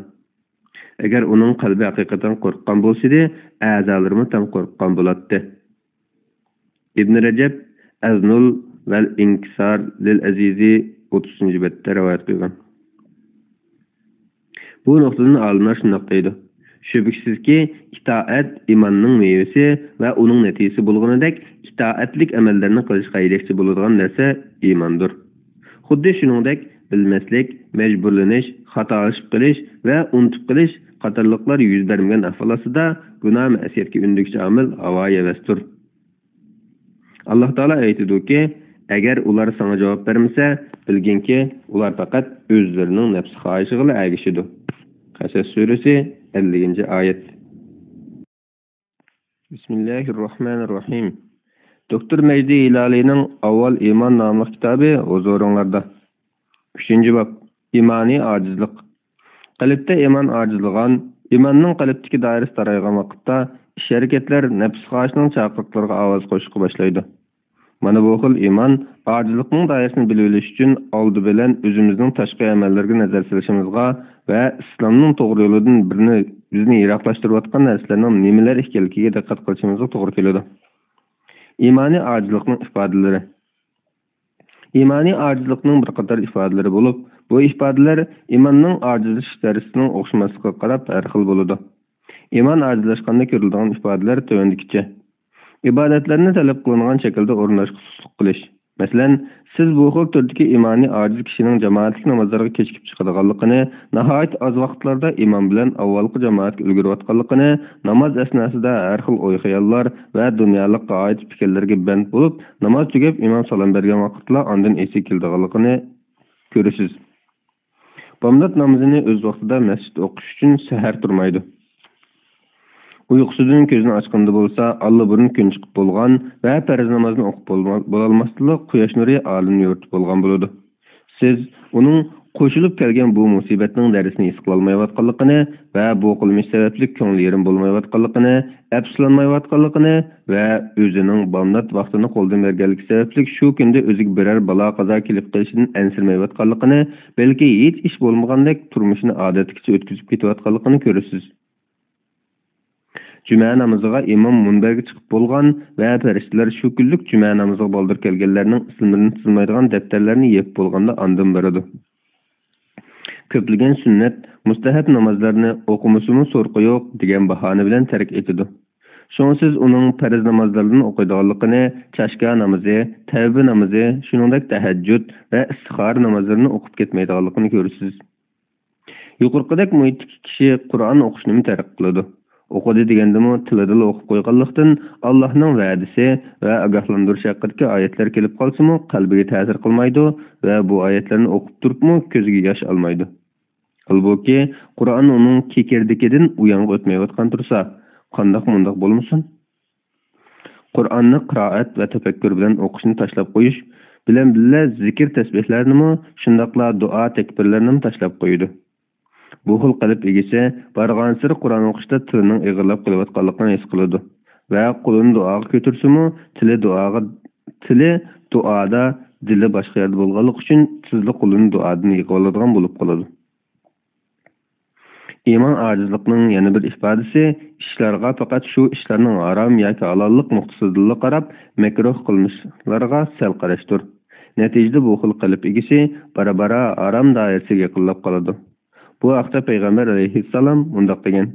«ئەگەر ئۇنىڭ قەلبى ھەقىقەتەن قورققان بولسىدى، ئەزالىرىمۇ تەڭ قورققان بولاتتى.» ئىبن رەجەب، ئەزنۇل ۋەل ئىنكىسار لىل ئەزىزى، ئوتتۇزىنچى بەتتە رىۋايەت قىلغان. بۇ نۇقتىدىن ئالىملار شۇنداق دەيدۇ: شۈبھىسىزكى، ئىتائەت ئىماننىڭ مېۋىسى ۋە ئۇنىڭ نەتىجىسى بولغىنىدەك، ئىتائەتلىك ئەمەللەرنى قىلىشقا ھەيدەكچى بولىدىغان نەرسە ئىماندۇر. خۇددى شۇنىڭدەك، بىلمەسلىك، مەجبۇرلىنىش، خاتالىشىپ قېلىش ۋە ئۇنتۇپ قېلىش قاتارلىقلار يۈز بەرمىگەن ئەھۋال ئاستىدا، گۇناھ-مەئسىيەتكە ئۈندىگۈچى ئامىل ھاۋا-ھەۋەستۇر. ئاللاھ تائالا ئېيتىدۇكى، ئەگەر ئۇلار ساڭا جاۋاب بەرمىسە، بىلگىنكى، ئۇلار پەقەت ئۆزلىرىنىڭ نەپسى خاھىشىغىلا ئەگىشىدۇ. قەسەس سۈرىسى، ئەللىكىنچى ئايەت. بىسمىللاھىررەھمانىررەھىم. دوكتور مەجدى ھىلالىينىڭ ئاۋۋال ئىمان ناملىق كىتابى ھۇزۇرۇڭلاردا. ئۈچىنچى باب، ئىمانىي ئاجىزلىق. قەلبتە ئىمان ئاجىزلىغان، ئىماننىڭ قەلبتىكى دائىرىسى تارايغان ۋاقىتتا، ئىش-ھەرىكەتلەر نەپس خاھىشنىڭ چاقىرىقلىرىغا ئاۋاز قوشۇشقا باشلايدۇ. مانا بۇ خىل ئىمان ئاجىزلىقنىڭ دائىرىسىنى بىلىۋېلىش ئۈچۈن، ئالدى بىلەن ئۆزىمىزنىڭ تاشقى ئەمەللىرىگە نەزەر سېلىشىمىزغا ۋە ئىسلامنىڭ توغرا يولىدىن بىرنى، بىزنى يىراقلاشتۇرۇۋاتقان نەرسىلەرنىڭ نېمىلەر ئىكەنلىكىگە دىققەت قىلىشىمىزغا توغرا كېلىدۇ. ئىمانىي ئاجىزلىقنىڭ ئىپادىلىرى. ئىمانىي ئاجىزلىقنىڭ بىر قاتار ئىپادىلىرى بولۇپ، بۇ ئىپادىلەر ئىماننىڭ ئاجىزلىشىش دەرىجىسىنىڭ ئوخشىماسلىقىغا قاراپ ھەر خىل بولىدۇ. ئىمان ئاجىزلاشقاندا كۆرۈلىدىغان ئىپادىلەر تۆۋەندىكىچە. ئىبادەتلەرنى تەلەپ قىلىنغان شەكىلدە ئورۇنداشقا سۇسلۇق قىلىش. مەسىلەن، سىز بۇ خىل تۈردىكى ئىمانىي ئاجىز كىشىنىڭ جامائەتلىك نامازلارغا كېچىكىپ چىقىدىغانلىقىنى، ناھايىتى ئاز ۋاقىتلاردا ئىمام بىلەن ئاۋۋالقى جامائەتكە ئۈلگۈرۈۋاتقانلىقىنى، ناماز ئەسناسىدا ھەر خىل ئوي-خىياللار ۋە دۇنيالىق غايەت پىكىرلەرگە بەند بولۇپ، ناماز تۈگەپ ئىمام سالام بەرگەن ۋاقىتلا ئاندىن ئېسىگە كېلىدىغانلىقىنى كۆرىسىز. بامدات نامىزىنى ئۆز ۋاقتىدا مەسچىتتە ئوقۇش ئۈچۈن سەھەر تۇرمايدۇ. ئۇيقۇسىدىن كۆزىنى ئاچقىنىدا بولسا، ئاللىبۇرۇن كۈن چىقىپ بولغان ۋە پەرز نامازنى ئوقۇپ بولما-، بولالماسلىق قۇياش نۇرى ئالىمنى يورۇتۇپ بولغان بولىدۇ. سىز ئۇنىڭ قوشۇلۇپ كەلگەن بۇ مۇسىبەتنىڭ دەرىسىنى ھېس قىلالمايۋاتقانلىقىنى ۋە بۇ قىلمىش سەۋەبلىك كۆڭلى يېرىم بولمايۋاتقانلىقىنى، ئەپسۇسلانمايۋاتقانلىقىنى ۋە ئۆزىنىڭ بامدات ۋاقتىنى قولدىن بەرگەنلىكى سەۋەبلىك شۇ كۈندە ئۆزىگە بىرەر بالا-قازا كېلىپ قېلىشىدىن ئەنسىرىمەيۋاتقانلىقىنى، بەلكى ھېچ ئىش بولمىغاندەك تۇرمۇشىنى ئادەتتىكىچە ئۆتكۈزۈپ كېتىۋاتقانلىقىنى كۆرىسىز. جۈمە نامىزىغا ئىمام مۇنبەرگە چىقىپ بولغان ۋە پەرىشتىلەر شۇ كۈنلۈك جۈمە نامىزىغا بالدۇر كەلگەنلەرنىڭ ئىسىملىرىنى تىزمايدىغان دەپتەرلەرنى يېپىپ بولغاندا ئاندىن بېرىدۇ. كۆپلىگەن سۈننەت، مۇستەھەب نامازلارنى ئوقۇمىسىمۇ سورىقى يوق دېگەن باھانە بىلەن تەرك ئېتىدۇ. شۇڭا سىز ئۇنىڭ پەرز نامازلاردىن ئوقۇيدىغانلىقىنى، چاشكا نامىزى، تەۋبە نامىزى، شۇنىڭدەك تەھەججۇد ۋە ئىستىخارە نامازلىرىنى ئوقۇپ كەتمەيدىغانلىقىنى كۆرىسىز. يۇقىرىقىدەك مۇھىتتىكى كىشى قۇرئان ئوقۇشنىمۇ تەرك قىلىدۇ. ئوقۇدى دېگەندىمۇ تىلىدىلا ئوقۇپ قويغانلىقتىن، ئاللاھنىڭ ۋەدىسى ۋە ئاگاھلاندۇرۇش ھەققىدىكى ئايەتلەر كېلىپ قالسىمۇ قەلبىگە تەسىر قىلمايدۇ ۋە بۇ ئايەتلەرنى ئوقۇپ تۇرۇپمۇ كۆزىگە ياش ئالمايدۇ. ھالبۇكى، قۇرئان ئۇنىڭ كېكىردىكىدىن ئۇيانغا ئۆتمەيۋاتقان تۇرسا، قانداق مۇنداق بولمىسۇن؟ قۇرئاننى قىرائەت ۋە تەپەككۇر بىلەن ئوقۇشنى تاشلاپ قويۇش بىلەن بىللە زىكىر تەسبىھلەرنىمۇ، شۇنداقلا دۇئا تەكبىرلەرنىمۇ تاشلاپ قويىدۇ. بۇ خىل قەلب ئىگىسى بارغانسېرى قۇرئان ئوقۇشتا تىلىنىڭ ئېغىرلاپ قېلىۋاتقانلىقىنى ھېس قىلىدۇ ۋە قولىنى دۇئاغا كۆتۈرسىمۇ، تىلى دۇئاغا، تىلى دۇئادا، دىلى باشقا يەردە بولغانلىقى ئۈچۈن تېزلا قولىنى دۇئادىن يىغىۋالىدىغان بولۇپ قالىدۇ. ئىمان ئاجىزلىقنىڭ يەنە بىر ئىپادىسى ئىشلارغا پەقەت شۇ ئىشلارنىڭ ھارام ياكى ھالاللىق نۇقتىسىدىنلا قاراپ، مەكرۇھ قىلمىشلارغا سەل قاراشتۇر. نەتىجىدە بۇ خىل قەلب ئىگىسى بارا-بارا ھارام دائىرىسىگە يېقىنلاپ قالىدۇ. بۇ ھەقتە پەيغەمبەر ئەلەيھىسسالام مۇنداق دېگەن: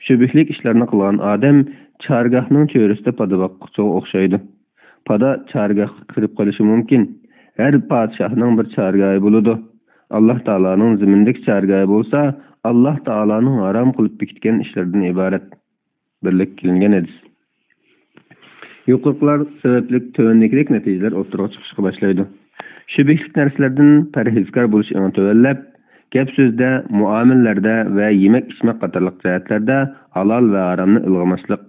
شۈبھىلىك ئىشلارنى قىلغان ئادەم چارگاھنىڭ چۆرىسىدە پادا باققۇچىغا ئوخشايدۇ. پادا چارگاھقا كىرىپ قېلىشى مۇمكىن. ھەر پادىشاھنىڭ بىر چارگاھى بولىدۇ. ئاللاھ تائالانىڭ زېمىندىكى چارگاھى بولسا، ئاللاھ تائالانىڭ ھارام قىلىپ بېكىتكەن ئىشلىرىدىن ئىبارەت. بىرلىككە كېلىنگەن ھەدىس. يۇقىرىقىلار سەۋەبلىك تۆۋەندىكىدەك نەتىجىلەر ئوتتۇرىغا چىقىشقا باشلايدۇ. شۈبھىلىك نەرسىلەردىن پەرھىزكار بولۇش ئېڭى تۆۋەنلەپ، گەپ-سۆزدە، مۇئامىلىلەردە ۋە يېمەك-ئىچمەك قاتارلىق جەھەتلەردە ھالال ۋە ھارامنى ئىلغىماسلىق،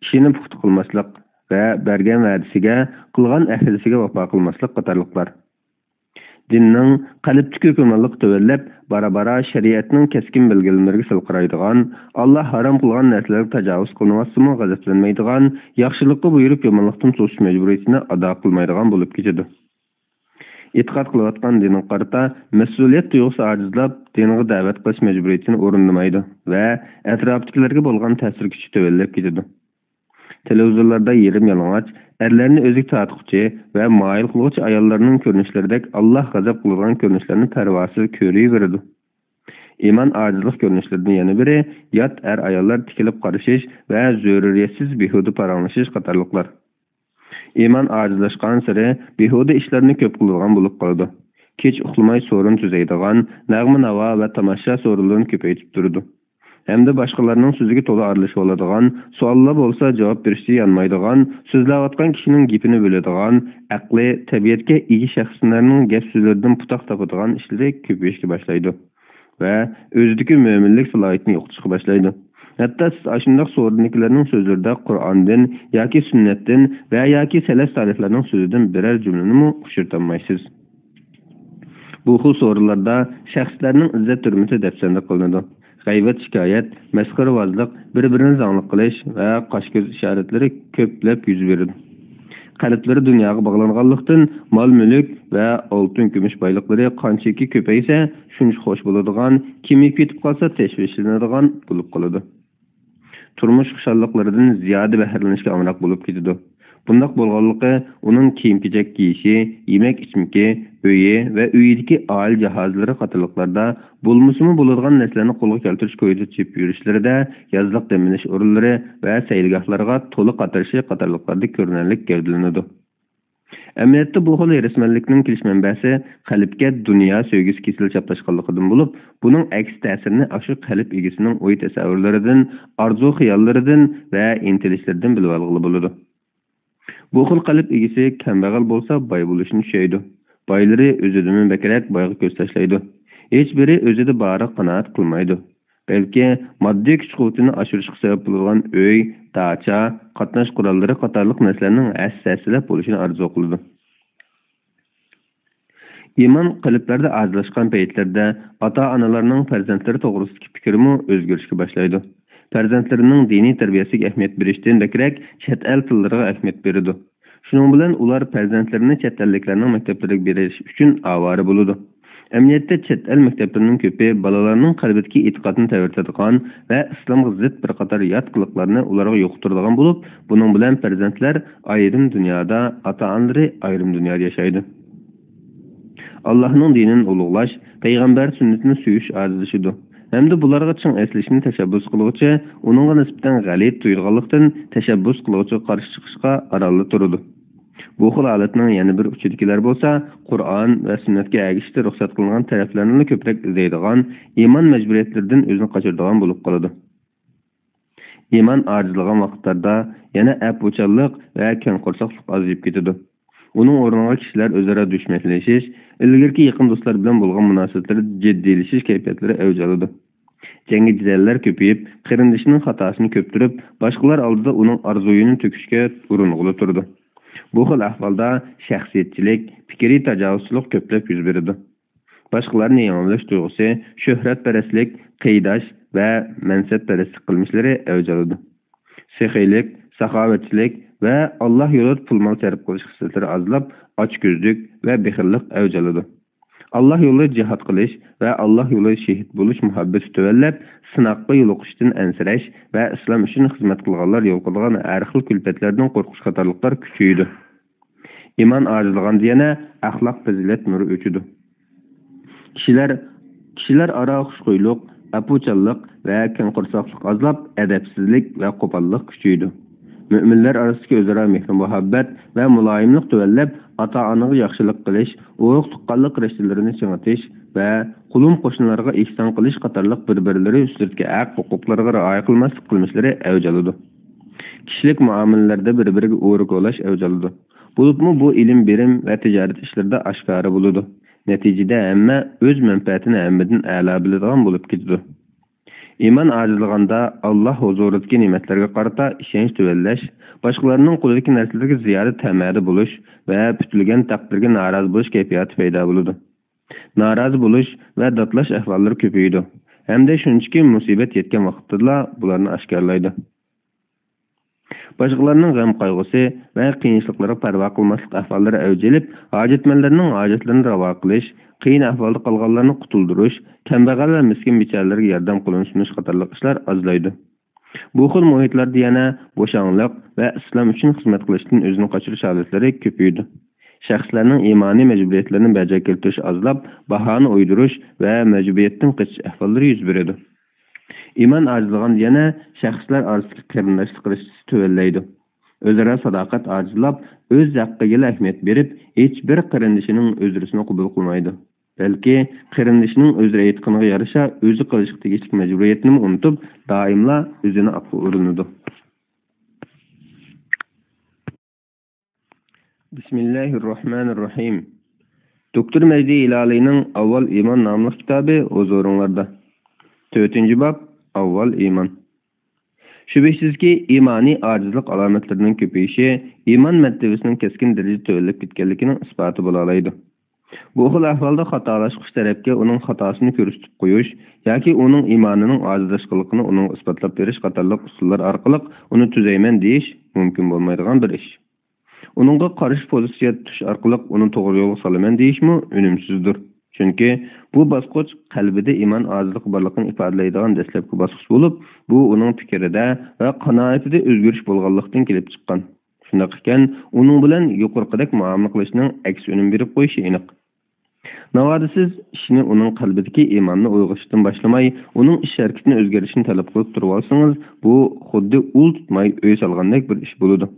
ئىشىنى پۇختا قىلماسلىق ۋە بەرگەن ۋەدىسىگە، قىلغان ئەھدىسىگە ۋاپا قىلماسلىق قاتارلىقلار. دىننىڭ قەلبتىكى ھۆكۈمرانلىقى تۆۋەنلەپ، بارا-بارا شەرىئەتنىڭ كەسكىن بەلگىلىمىلىرىگە سەل قارايدىغان، ئاللاھ ھارام قىلغان نەرسىلەرگە تاجاۋۇز قىلىنىۋاتسىمۇ غەزەپلەنمەيدىغان، ياخشىلىققا بۇيرۇپ يامانلىقتىن توسۇش مەجبۇرىيىتىنى ئادا قىلمايدىغان بولۇپ كېتىدۇ. ئېتىقاد قىلىۋاتقان دىنغا قارىتا مەسئۇلىيەت تۇيغۇسى ئاجىزلاپ، دىنغا دەۋەت قىلىش مەجبۇرىيىتىنى ئورۇندىمايدۇ ۋە ئەتراپتىكىلەرگە بولغان تەسىر كۈچى تۆۋەنلەپ كېتىدۇ. تېلېۋىزورلاردا يېرىم يالىڭاچ، ئەرلەرنى ئۆزىگە تارتقۇچى ۋە مايىل قىلغۇچى ئاياللارنىڭ كۆرۈنۈشلىرىدەك ئاللاھ غەزەپ قىلىدىغان كۆرۈنۈشلەرنى پەرۋاسىز كۆرۈۋېرىدۇ. ئىمان ئاجىزلىق كۆرۈنۈشلىرىدىن يەنە بىرى، يات ئەر-ئاياللار تىكىلىپ قارىشىش ۋە زۆرۈرىيەتسىز بىھۇدە پاراڭلىشىش قاتارلىقلار. ئىمان ئاجىزلاشقانسېرى بىھۇدە ئىشلارنى كۆپ قىلىدىغان بولۇپ قالىدۇ. كېچە ئۇخلىماي سورۇن تۈزەيدىغان، نەغمە-ناۋا ۋە تاماشا سورۇنلىرىنى كۆپەيتىپ تۇرىدۇ. ھەمدە باشقىلارنىڭ سۆزىگە تولا ئارىلىشىۋالىدىغان، سوئاللار بولسا جاۋاب بېرىشتە يانمايدىغان، سۆزلەۋاتقان كىشىنىڭ گېپىنى بۆلىدىغان، ئەقلى، تەبىئەتكە ئىگە شەخسلەرنىڭ گەپ-سۆزلىرىدىن پۇتاق تاپىدىغان ئىشلىرى كۆپىيىشكە باشلايدۇ ۋە ئۆزىدىكى مۆمىنلىك سالاھىيىتىنى يوقىتىشقا باشلايدۇ. ھەتتا سىز ئاشۇنداق سورۇندىكىلەرنىڭ سۆزلىرىدە قۇرئاندىن ياكى سۈننەتتىن ۋە ياكى سەلەف سالىھلارنىڭ سۆزىدىن بىرەر جۈملىنىمۇ ئۇچرىتالمايسىز. بۇ خىل سورۇنلاردا شەخسلەرنىڭ ئىززەت-ھۆرمىتى دەپسەندە قىلىنىدۇ. غەيۋەت-شىكايەت، مەسخىرىۋازلىق، بىر-بىرىنى زاڭلىق قىلىش ۋە قاش-كۆز ئىشارەتلىرى كۆپلەپ يۈز بېرىدۇ. قەلبلىرى دۇنياغا باغلانغانلىقتىن، مال-مۈلۈك ۋە ئالتۇن-كۈمۈش بايلىقلىرى قانچىكى كۆپەيسە، شۇنچە خوش بولىدىغان، كېمىيىپ كېتىپ قالسا، تەشۋىشلىنىدىغان بولۇپ قالىدۇ. تۇرمۇش خۇشاللىقلىرىدىن زىيادە بەھرىلىنىشكە ئامراق بولۇپ كېتىدۇ. بۇنداق بولغانلىقى، ئۇنىڭ كىيىم-كېچەك كىيىشى، يېمەك-ئىچمىكى، ئۆيى ۋە ئۆيىدىكى ئائىلە جاھازلىرى قاتارلىقلاردا بولمىسىمۇ بولىدىغان نەرسىلەرنى قولغا كەلتۈرۈش كويىدا چېپىپ يۈرۈشلىرىدە، يازلىق دەم ئېلىش ئورۇنلىرى ۋە سەيلىگاھلارغا تولا قاترىشى قاتارلىقلاردا كۆرۈنەرلىك گەۋدىلىنىدۇ. ئەمەلىيەتتە بۇ خىل ھېرىسمەنلىكنىڭ كېلىش مەنبەسى قەلبكە دۇنيا سۆيگۈسى كېسىلى چاپلاشقانلىقىدىن بولۇپ، بۇنىڭ ئەكس تەسىرىنى ئاشۇ قەلب ئىگىسىنىڭ ئوي-تەسەۋۋۇرلىرىدىن، ئارزۇ-خىياللىرىدىن ۋە ئىنتىلىشلىرىدىن بىلىۋالغىلى بولىدۇ. بۇ خىل قەلب ئىگىسى كەمبەغەل بولسا باي بولۇشنى چۈشەيدۇ. بايلىرى ئۆزىدىنمۇ بەكرەك بايغا كۆز تاشلايدۇ. ھېچبىرى ئۆزىدە بارىغا قانائەت قىلمايدۇ. بەلكى ماددىي كۈچ-قۇۋۋىتىنى ئاشۇرۇشقا سەۋەب بولىدىغان ئۆي، داچا، قاتناش قوراللىرى قاتارلىق نەرسىلەرنىڭ ھەسسە-ھەسسىلەپ بولۇشىنى ئارزۇ قىلىدۇ. ئىمان قەلبلەردە ئاجىزلاشقان پەيتلەردە ئاتا-ئانىلارنىڭ پەرزەنتلىرى توغرىسىدىكى پىكرىمۇ ئۆزگىرىشكە باشلايدۇ. پەرزەنتلىرىنىڭ دىنىي تەربىيەسىگە ئەھمىيەت بېرىشتىن بەكرەك چەت ئەل تىللىرىغا ئەھمىيەت بېرىدۇ. شۇنىڭ بىلەن ئۇلار پەرزەنتلىرىنى چەت ئەللىكلەرنىڭ مەكتەپلىرىگە بېرىش ئۈچۈن ئاۋارە بولىدۇ. ئەمەلىيەتتە چەت ئەل مەكتەپلىرىنىڭ كۆپى بالىلارنىڭ قەلبىدىكى ئېتىقادنى تەۋرىتىدىغان ۋە ئىسلامغا زىت بىر قاتار يات قىلىقلارنى ئۇلارغا يۇقتۇرىدىغان بولۇپ، بۇنىڭ بىلەن پەرزەنتلەر ئايرىم دۇنيادا، ئاتا-ئانىلىرى ئايرىم دۇنيادا ياشايدۇ. ئاللاھنىڭ دىنىنى ئۇلۇغلاش، پەيغەمبەر سۈننىتىنى سۆيۈش ئاجىزلىشىدۇ ھەمدە بۇلارغا چىڭ ئېسىلىشنى تەشەببۇس قىلغۇچى ئۇنىڭغا نىسبەتەن غەلىتە تۇيىدىغانلىقتىن، تەشەببۇس قىلغۇچىغا قارشى چىقىشقا ئارانلا تۇرىدۇ. بۇ خىل ھالەتنىڭ يەنە بىر ئۇچىدىكىلەر بولسا، قۇرئان ۋە سۈننەتكە ئەگىشىشتە رۇخسەت قىلىنغان تەرەپلەرنىلا كۆپرەك ئىزدەيدىغان، ئىمان مەجبۇرىيەتلىرىدىن ئۆزىنى قاچۇرىدىغان بولۇپ قالىدۇ. ئىمان ئاجىزلىغان ۋاقىتلاردا يەنە ئەپۇچانلىق ۋە كەڭ قورساقلىق ئازىيىپ كېتىدۇ. ئۇنىڭ ئورنىغا كىشىلەر ئۆزئارا دۈشمەنلىشىش، ئىلگىرىكى يېقىن دوستلار بىلەن بولغان مۇناسىۋەتلىرىدە جىددىيلىشىش كەيپىياتلىرى ئەۋج ئالىدۇ. جەڭگى-جېدەللەر كۆپىيىپ، قېرىندىشىنىڭ خاتاسىنى كۆپتۈرۈپ، باشقىلار ئالدىدا ئۇنىڭ ئارزۇيىنى تۆكۈشكە ئۇرۇنغىلى تۇرىدۇ. بۇ خىل ئەھۋالدا شەخسىيەتچىلىك، پىكرىي تاجاۋۇزچىلىق كۆپلەپ يۈز بېرىدۇ. باشقىلارنى يېڭىۋېلىش تۇيغۇسى، شۆھرەتپەرەسلىك، قىيداش ۋە مەنسەپپەرەسلىك قىلمىشلىرى ئەۋج ئالىدۇ. سېخىيلىق، ساخاۋەتچىلىك ۋە ئاللا يولىدا پۇل-مال سەرپ قىلىش خىسلىتىلىرى ئازلاپ، ئاچكۆزلۈك ۋە بېخىللىق ئەۋج ئالىدۇ. ئاللا يولىدا جىھاد قىلىش ۋە ئاللا يولىدا شېھىت بولۇش مۇھەببىتى تۆۋەنلەپ، سىناققا يولۇقۇشتىن ئەنسىرەش ۋە ئىسلام ئۈچۈن خىزمەت قىلغانلار يولۇقىدىغان ھەر خىل كۈلپەتلەردىن قورقۇش قاتارلىقلار كۈچىيىدۇ. ئىمان ئاجىزلىغاندا يەنە ئەخلاق پەزىلەت نۇرى ئۆچىدۇ. كىشىلەر، كىشىلەر ئارا خۇشخۇيلۇق، ئەپۇچانلىق ۋە كەڭ قورساقلىق ئازلاپ، ئەدەپسىزلىك ۋە قوپاللىق كۈچىيىدۇ. مۆمىنلەر ئارىسىدىكى ئۆزئارا مېھرى-مۇھەببەت ۋە مۇلايىملىق تۆۋەنلەپ، ئاتا-ئانىغا ياخشىلىق قىلىش، ئۇرۇق-تۇغقانلىق رىشتىلىرىنى چىڭىتىش ۋە قولۇم-قوشنىلارغا ئېھسان قىلىش قاتارلىق بىر-بىرلىرى ئۈستىدىكى ھەق-ھوقۇقلىرىغا رىئايە قىلماسلىق قىلمىشلىرى ئەۋج ئالىدۇ. كىشىلىك مۇئامىلىلەردە بىر-بىرىگە ئورا كولاش ئەۋج ئالىدۇ. بولۇپمۇ بۇ ئىلىم-بېرىم ۋە تىجارەت ئىشلىرىدا ئاشكارا بولىدۇ. نەتىجىدە ھەممە ئۆز مەنپەئەتىنى ھەممىدىن ئەلا بىلىدىغان بولۇپ كېتىدۇ. ئىمان ئاجىزلىغاندا، ئاللا ھۇزۇرىدىكى نېمەتلەرگە قارىتا ئىشەنچ تۆۋەنلەش، باشقىلارنىڭ قولىدىكى نەرسىلەرگە زىيادە تەمەدە بولۇش ۋە پۈتۈلگەن تەقدىرگە نارازى بولۇش كەيپىياتى پەيدا بولىدۇ. نارازى بولۇش ۋە داتلاش ئەھۋاللىرى كۆپىيىدۇ ھەمدە شۇنچىكى مۇسىبەت يەتكەن ۋاقىتتىلا بۇلارنى ئاشكارىلايدۇ. باشقىلارنىڭ غەم-قايغۇسى ۋە قىيىنچىلىقلىرىغا پەرۋا قىلماسلىق ئەھۋاللىرى ئەۋج ئېلىپ، ھاجەتمەنلەرنىڭ ھاجەتلىرىنى راۋا قىلىش، قىيىن ئەھۋالدا قالغانلارنى قۇتۇلدۇرۇش، كەمبەغەل ۋە مىسكىن-بىچارىلەرگە ياردەم قولىنى سۇنۇش قاتارلىق ئىشلار ئازلايدۇ. بۇ خىل مۇھىتلاردا يەنە بوشاڭلىق ۋە ئىسلام ئۈچۈن خىزمەت قىلىشتىن ئۆزىنى قاچۇرۇش ھالەتلىرى كۆپىيىدۇ. شەخسلەرنىڭ ئىمانىي مەجبۇرىيەتلىرىنى بەجا كەلتۈرۈش ئازلاپ، باھانە ئويدۇرۇش ۋە مەجبۇرىيەتتىن قېچىش ئەھۋاللىرى يۈز بېرىدۇ. ئىمان ئاجىزلىغاندا يەنە شەخسلەر ئارىسىدىكى قېرىنداشلىق رىشتىسى تۆۋەنلەيدۇ. ئۆزئارا ساداقەت ئاجىزلاپ، ئۆز ھەققىگىلا ئەھمىيەت بېرىپ، ھېچبىر قېرىندىشىنىڭ ئۆزرىسىنى قوبۇل قىلمايدۇ. بەلكى قېرىندىشىنىڭ ئۆزرە ئېيتقىنىغا يارىشا ئۆزى قىلىشقا تېگىشلىك مەجبۇرىيەتنىمۇ ئۇنتۇپ، دائىملا ئۆزىنى ئاققا ئۇرۇنىدۇ. بىسمىللاھىررەھمانىررەھىم. دوكتور مەجدى ھىلالىينىڭ ئاۋۋال ئىمان ناملىق كىتابى ھۇزۇرۇڭلاردا. تۆتىنچى باب، ئاۋۋال ئىمان. شۈبھىسىزكى، ئىمانىي ئاجىزلىق ئالامەتلىرىنىڭ كۆپىيىشى ئىمان مەرتىۋىسىنىڭ كەسكىن دەرىجىدە تۆۋەنلەپ كەتكەنلىكىنىڭ ئىسپاتى بولالايدۇ. بۇ خىل ئەھۋالدا خاتالاشقۇچى تەرەپكە ئۇنىڭ خاتاسىنى كۆرسىتىپ قويۇش ياكى ئۇنىڭ ئىمانىنىڭ ئاجىزلاشقانلىقىنى ئۇنىڭغا ئىسپاتلاپ بېرىش قاتارلىق ئۇسۇللار ئارقىلىق ئۇنى تۈزەيمەن دېيىش مۇمكىن بولمايدىغان بىر ئىش. ئۇنىڭغا قارشى پوزىتسىيە تۇتۇش ئارقىلىق ئۇنى توغرا يولغا سالىمەن دېيىشمۇ ئۈنۈمسىزدۇر. چۈنكى بۇ باسقۇچ قەلبىدە ئىمان ئاجىزلىقى بارلىقىنى ئىپادىلەيدىغان دەسلەپكى باسقۇچ بولۇپ، بۇ ئۇنىڭ پىكرىدە ۋە قانائىتىدە ئۆزگىرىش بولغانلىقتىن كېلىپ چىققان. شۇنداق ئىكەن، ئۇنىڭ بىلەن يۇقىرىقىدەك مۇئامىلە قىلىشنىڭ ئەكس ئۈنۈم بېرىپ قويۇشى ئېنىق. ناۋادا سىز ئىشنى ئۇنىڭ قەلبىدىكى ئىماننى ئويغىتىشتىن باشلىماي، ئۇنىڭ ئىش ھەرىكىتىنى ئۆزگەرتىشىنى تەلەپ قىلىپ تۇرۇۋالسىڭىز، بۇ خۇددى ئۇل تۇتماي ئۆي سالغاندەك بىر ئىش بولىدۇ.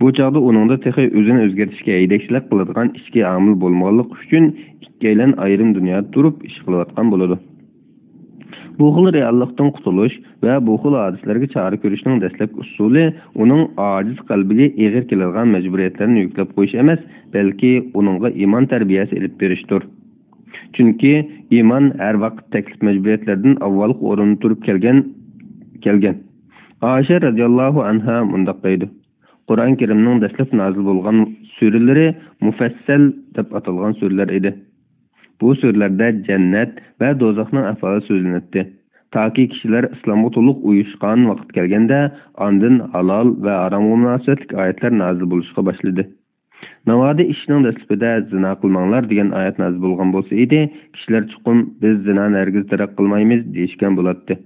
بۇ چاغدا ئۇنىڭدا تېخى ئۆزىنى ئۆزگەرتىشكە ھەيدەكچىلىك قىلىدىغان ئىچكى ئامىل بولمىغانلىقى ئۈچۈن ئىككىيلەن ئايرىم دۇنيادا تۇرۇپ ئىش قىلىۋاتقان بولىدۇ. بۇ خىل رېئاللىقتىن قۇتۇلۇش ۋە بۇ خىل ھادىسىلەرگە چارە كۆرۈشنىڭ دەسلەپكى ئۇسۇلى ئۇنىڭ ئاجىز قەلبىگە ئېغىر كېلىدىغان مەجبۇرىيەتلەرنى يۈكلەپ قويۇش ئەمەس، بەلكى ئۇنىڭغا ئىمان تەربىيەسى ئېلىپ بېرىشتۇر. چۈنكى ئىمان ھەر ۋاقىت تەكلىپ مەجبۇرىيەتلەردىن ئاۋۋالقى ئورۇندا تۇرۇپ كەلگەن، كەلگەن. ئائىشە رەزىياللاھۇ ئەنھا مۇنداق دەيدۇ: قۇرئان كەرىمنىڭ دەسلەپ نازىل بولغان سۈرىلىرى مۇفەسسەل دەپ ئاتالغان سۈرىلەر ئىدى. بۇ سۈرىلەردە جەننەت ۋە دوزاخنىڭ ئەھۋالى سۆزلىنەتتى. تاكى كىشىلەر ئىسلامغا تولۇق ئۇيۇشقان ۋاقىت كەلگەندە، ئاندىن ھالال ۋە ھارامغا مۇناسىۋەتلىك ئايەتلەر نازىل بولۇشقا باشلىدى. ناۋادا ئىشنىڭ دەسلىپىدە «زىنا قىلماڭلار» دېگەن ئايەت نازىل بولغان بولسا ئىدى، كىشىلەر چوقۇم «بىز زىنانى ھەرگىز تەرك قىلمايمىز» دېيىشكەن بولاتتى.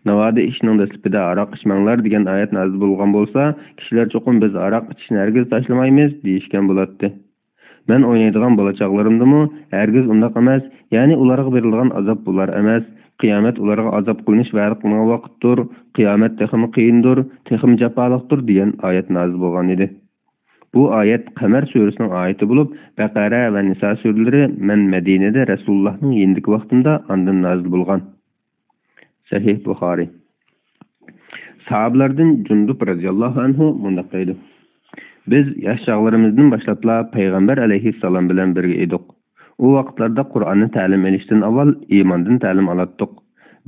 ناۋادا ئىشنىڭ دەسلىپىدە «ھاراق ئىچمەڭلار» دېگەن ئايەت نازىل بولغان بولسا، كىشىلەر چوقۇم «بىز ھاراق ئىچىشنى ھەرگىز تاشلىمايمىز» دېيىشكەن بولاتتى. مەن ئوينايدىغان بالا چاغلىرىمدىمۇ ھەرگىز ئۇنداق ئەمەس، يەنى ئۇلارغا بېرىلىدىغان ئازاب بۇلار ئەمەس، قىيامەت ئۇلارغا ئازاب قىلىنىش ۋەدە قىلىنغان ۋاقىتتۇر، قىيامەت تېخىمۇ قىيىندۇر، تېخىمۇ جاپالىقتۇر دېگەن ئايەت نازىل بولغان ئىدى. بۇ ئايەت قەمەر سۈرىسىنىڭ ئايىتى بولۇپ، بەقەرە ۋە نىسا سۈرىلىرى مەن مەدىنىدە رەسۇلۇللاھنىڭ يېنىدىكى ۋاقتىمدا ئاندىن نازىل بولغان. سەھىھ بۇخارىي. ساھابىلاردىن جۇندۇب رەزىياللاھۇ ئەنھۇ مۇنداق دەيدۇ: بىز ياش چاغلىرىمىزدىن باشلاپلا پەيغەمبەر ئەلەيھىسسالام بىلەن بىرگە ئىدۇق. ئۇ ۋاقىتلاردا قۇرئاننى تەلىم ئېلىشتىن ئاۋۋال ئىماندىن تەلىم ئالاتتۇق.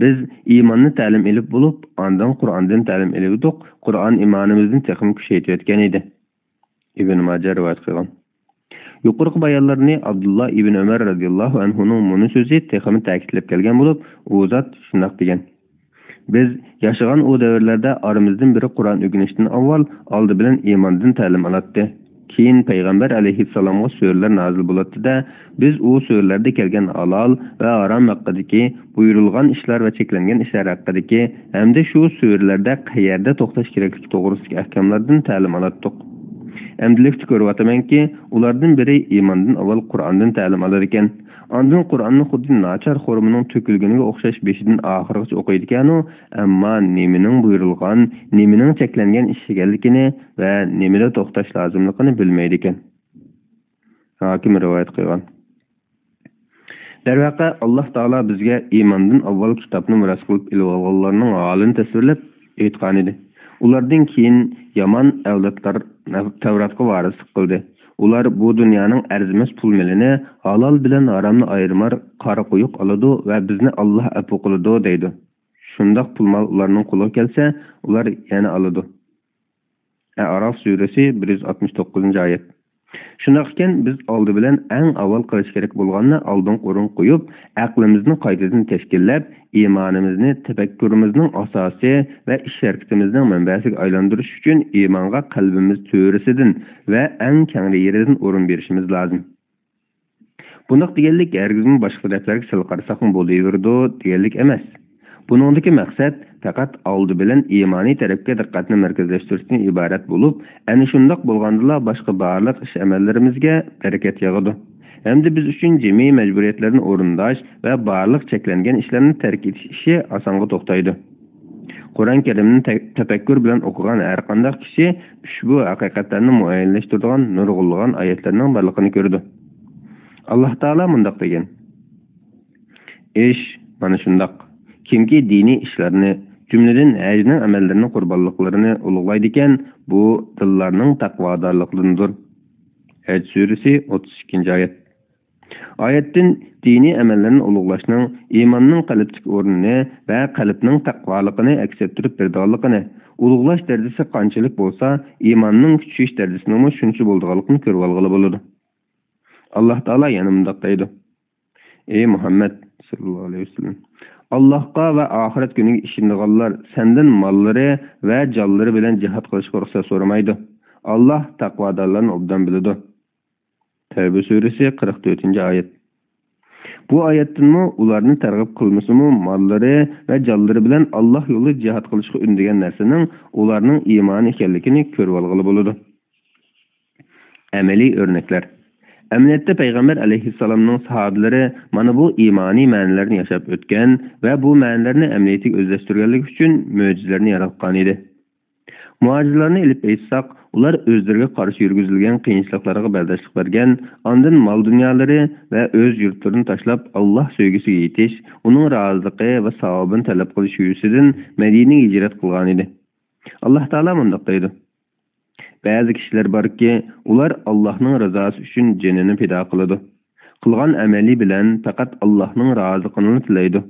بىز ئىماننى تەلىم ئېلىپ بولۇپ، ئاندىن قۇرئاندىن تەلىم ئېلىۋىدۇق، قۇرئان ئىمانىمىزنى تېخىمۇ كۈچەيتىۋەتكەن ئىدى. ئىبن ماجە رىۋايەت قىلغان. يۇقىرىقى بايانلارنى ئابدۇللا ئىبن ئۆمەر رەزىياللاھۇ ئەنھۇنىڭ مۇنۇ سۆزى تېخىمۇ تەكىتلەپ كەلگەن بولۇپ، ئۇ زات شۇنداق دېگەن: بىز ياشىغان ئۇ دەۋرلەردە ئارىمىزدىن بىرى قۇرئان ئۆگىنىشتىن ئاۋۋال ئالدى بىلەن ئىماندىن تەلىم ئالاتتى. كېيىن پەيغەمبەر ئەلەيھىسسالامغا سۈرىلەر نازىل بولاتتى-دە، بىز ئۇ سۈرىلەردە كەلگەن ھالال ۋە ھارام ھەققىدىكى، بۇيرۇلغان ئىشلار ۋە چەكلەنگەن ئىشلار ھەققىدىكى ھەمدە شۇ سۈرىلەردە قەيەردە توختاش كېرەكلىكى توغرىسىدىكى ئەھكاملاردىن تەلىم ئالاتتۇق. ئەمدىلىكتە كۆرۈۋاتىمەنكى، ئۇلاردىن بىرى ئىماندىن ئاۋۋال قۇرئاندىن تەلىم ئالىدىكەن. ئاندىن قۇرئاننى خۇددى ناچار خورمىنىڭ تۆكۈلگىنىگە ئوخشاش بېشىدىن ئاخىرغىچە ئوقۇيدىكەنۇ، ئەمما نېمىنىڭ بۇيرۇلغان، نېمىنىڭ چەكلەنگەن ئىش ئىكەنلىكىنى ۋە نېمىدە توختاش لازىملىقىنى بىلمەيدىكەن. ھاكىم رىۋايەت قىلغان. دەرۋەقە، ئاللاھ تائالا بىزگە ئىماندىن ئاۋۋال كىتابنى مىراس قىلىپ ئېلىۋالغانلارنىڭ ھالىنى تەسۋىرلەپ ئېيتقانىدى: ئۇلاردىن كېيىن يامان ئەۋلادلار تەۋراتقا ۋارىسلىق قىلدى. ئۇلار بۇ دۇنيانىڭ ئەرزىمەس پۇل مېلىنى، ھالال بىلەن ھارامنى ئايرىمار قارا قويۇق ئالىدۇ ۋە بىزنى ئاللاھ ئەپۇ قىلىدۇ دەيدۇ. شۇنداق پۇل مال ئۇلارنىڭ قولىغا كەلسە، ئۇلار يەنە ئالىدۇ. ئەئراف سۈرىسى، بىر يۈز ئاتمىش توققۇزىنچى ئايەت. شۇنداق ئىكەن، بىز ئالدى بىلەن ئەڭ ئاۋۋال قىلىش كېرەك بولغاننى ئالدىنقى ئورۇنغا قويۇپ، ئەقلىمىزنى قايتىدىن تەشكىللەپ، ئىمانىمىزنى تەپەككۇرىمىزنىڭ ئاساسى ۋە ئىش-ھەرىكىتىمىزنىڭ مەنبەسىگە ئايلاندۇرۇش ئۈچۈن ئىمانغا قەلبىمىز تۆرىسىدىن ۋە ئەڭ كەڭرى يېرىدىن ئورۇن بېرىشىمىز لازىم. بۇنداق دېگەنلىك ھەرگىزمۇ باشقا تەرەپلەرگە سەل قارىساقمۇ بولۇۋېرىدۇ دېگەنلىك ئەمەس. بۇنىڭدىكى مەقسەت پەقەت ئالدى بىلەن ئىمانىي تەرەپكە دىققەتنى مەركەزلەشتۈرۈشتىن ئىبارەت بولۇپ، ئەنە شۇنداق بولغاندىلا باشقا بارلىق ئىش-ئەمەللىرىمىزگە بەرىكەت ياغىدۇ ھەمدە بىز ئۈچۈن جىمى مەجبۇرىيەتلەرنى ئورۇنداش ۋە بارلىق چەكلەنگەن ئىشلارنى تەرك ئېتىش ئىشى ئاسانغا توختايدۇ. قۇرئان كەرىمنى تە-، تەپەككۇر بىلەن ئوقۇغان ھەرقانداق كىشى ئۇشبۇ ھەقىقەتلەرنى مۇئەييەنلەشتۈرىدىغان نۇرغۇنلىغان ئايەتلەرنىڭ بارلىقىنى كۆرىدۇ. ئاللاھ تائالا مۇنداق دېگەن: ئىش مانا شۇنداق. كىمكى دىنىي ئىشلارنى، جۈملىدىن ھەجنىڭ ئەمەللىرىنى، قۇربانلىقلىرىنى ئۇلۇغلايدىكەن، بۇ دىللارنىڭ تەقۋادارلىقىدىندۇر. ھەج سۈرىسى، ئوتتۇز ئىككىنچى ئايەت. ئايەتتىن دىنىي ئەمەللەرنى ئۇلۇغلاشنىڭ ئىماننىڭ قەلبتىكى ئورنىنى ۋە قەلبنىڭ تەقۋالىقىنى ئەكس ئەتتۈرۈپ بېرىدىغانلىقىنى، ئۇلۇغلاش دەرىجىسى قانچىلىك بولسا، ئىماننىڭ كۈچىيىش دەرىجىسىنىڭمۇ شۇنچە بولىدىغانلىقىنى كۆرۈۋالغىلى بولىدۇ. ئاللاھ تائالا يەنە مۇنداق دەيدۇ: ئى مۇھەممەد ساللاللاھۇ ئەلەيھى ۋەسەللەم، ئاللاھقا ۋە ئاخىرەت كۈنىگە ئىشىنىدىغانلار سەندىن ماللىرى ۋە جانلىرى بىلەن جىھاد قىلىشقا رۇخسەت سورىمايدۇ. ئاللاھ تەقۋادارلارنى ئوبدان بىلىدۇ. تەۋبە سۈرىسى، قىرىق تۆتىنچى ئايەت. بۇ ئايەتتىنمۇ ئۇلارنى تەرغىب قىلمىسىمۇ، ماللىرى ۋە جانلىرى بىلەن ئاللاھ يولىدا جىھاد قىلىشقا ئۈندىگەن نەرسىنىڭ ئۇلارنىڭ ئىمانى ئىكەنلىكىنى كۆرۈۋالغىلى بولىدۇ. ئەمەلىي ئۆرنەكلەر. ئەمەلىيەتتە پەيغەمبەر ئەلەيھىسسالامنىڭ ساھابىلىرى مانا بۇ ئىمانىي مەنىلەرنى ياشاپ ئۆتكەن ۋە بۇ مەنىلەرنى ئەمەلىيىتىگە ئۆزلەشتۈرگەنلىكى ئۈچۈن مۆجىزىلەرنى ياراتقانىدى. مۇھاجىرلارنى ئېلىپ ئېيتساق، ئۇلار ئۆزلىرىگە قارشى يۈرگۈزۈلگەن قىيىنچىلىقلارغا بەرداشلىق بەرگەن، ئاندىن مال-دۇنيالىرى ۋە ئۆز يۇرتلىرىنى تاشلاپ، ئاللاھ سۆيگۈسىگە يېتىش، ئۇنىڭ رازىلىقى ۋە ساۋابىنى تەلەپ قىلىش يۈزىسىدىن مەدىنىگە ھىجرەت قىلغانىدى. ئاللاھ تائالا مۇنداق دەيدۇ: بەزى كىشىلەر باركى، ئۇلار ئاللاھنىڭ رىزاسى ئۈچۈن جېنىنى پىدا قىلىدۇ. قىلغان ئەمەلى بىلەن پەقەت ئاللاھنىڭ رازىلىقىنىلا تىلەيدۇ.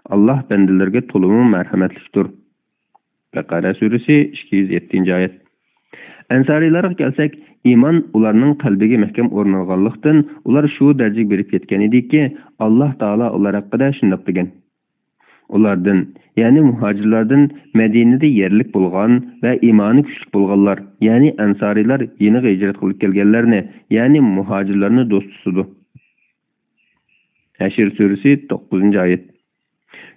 ئاللاھ بەندىلىرىگە تولىمۇ مەرھەمەتلىكتۇر. بەقەرە سۈرىسى، ئىككى يۈز يەتتىنچى ئايەت. ئەنسارىيلارغا كەلسەك، ئىمان ئۇلارنىڭ قەلبىگە مەھكەم ئورنالغانلىقتىن، ئۇلار شۇ دەرىجىگە بېرىپ يەتكەنىدىكى، ئاللاھ تائالا ئۇلار ھەققىدە شۇنداق دېگەن: ئۇلاردىن، يەنى مۇھاجىرلاردىن مەدىنىدە يەرلىك بولغان ۋە ئىمانى كۈچلۈك بولغانلار، يەنى ئەنسارىيلار يېنىغا ھىجرەت قىلىپ كەلگەنلەرنى، يەنى مۇھاجىرلارنى دوست تۇتىدۇ. ھەشر سۈرىسى، توققۇزىنچى ئايەت.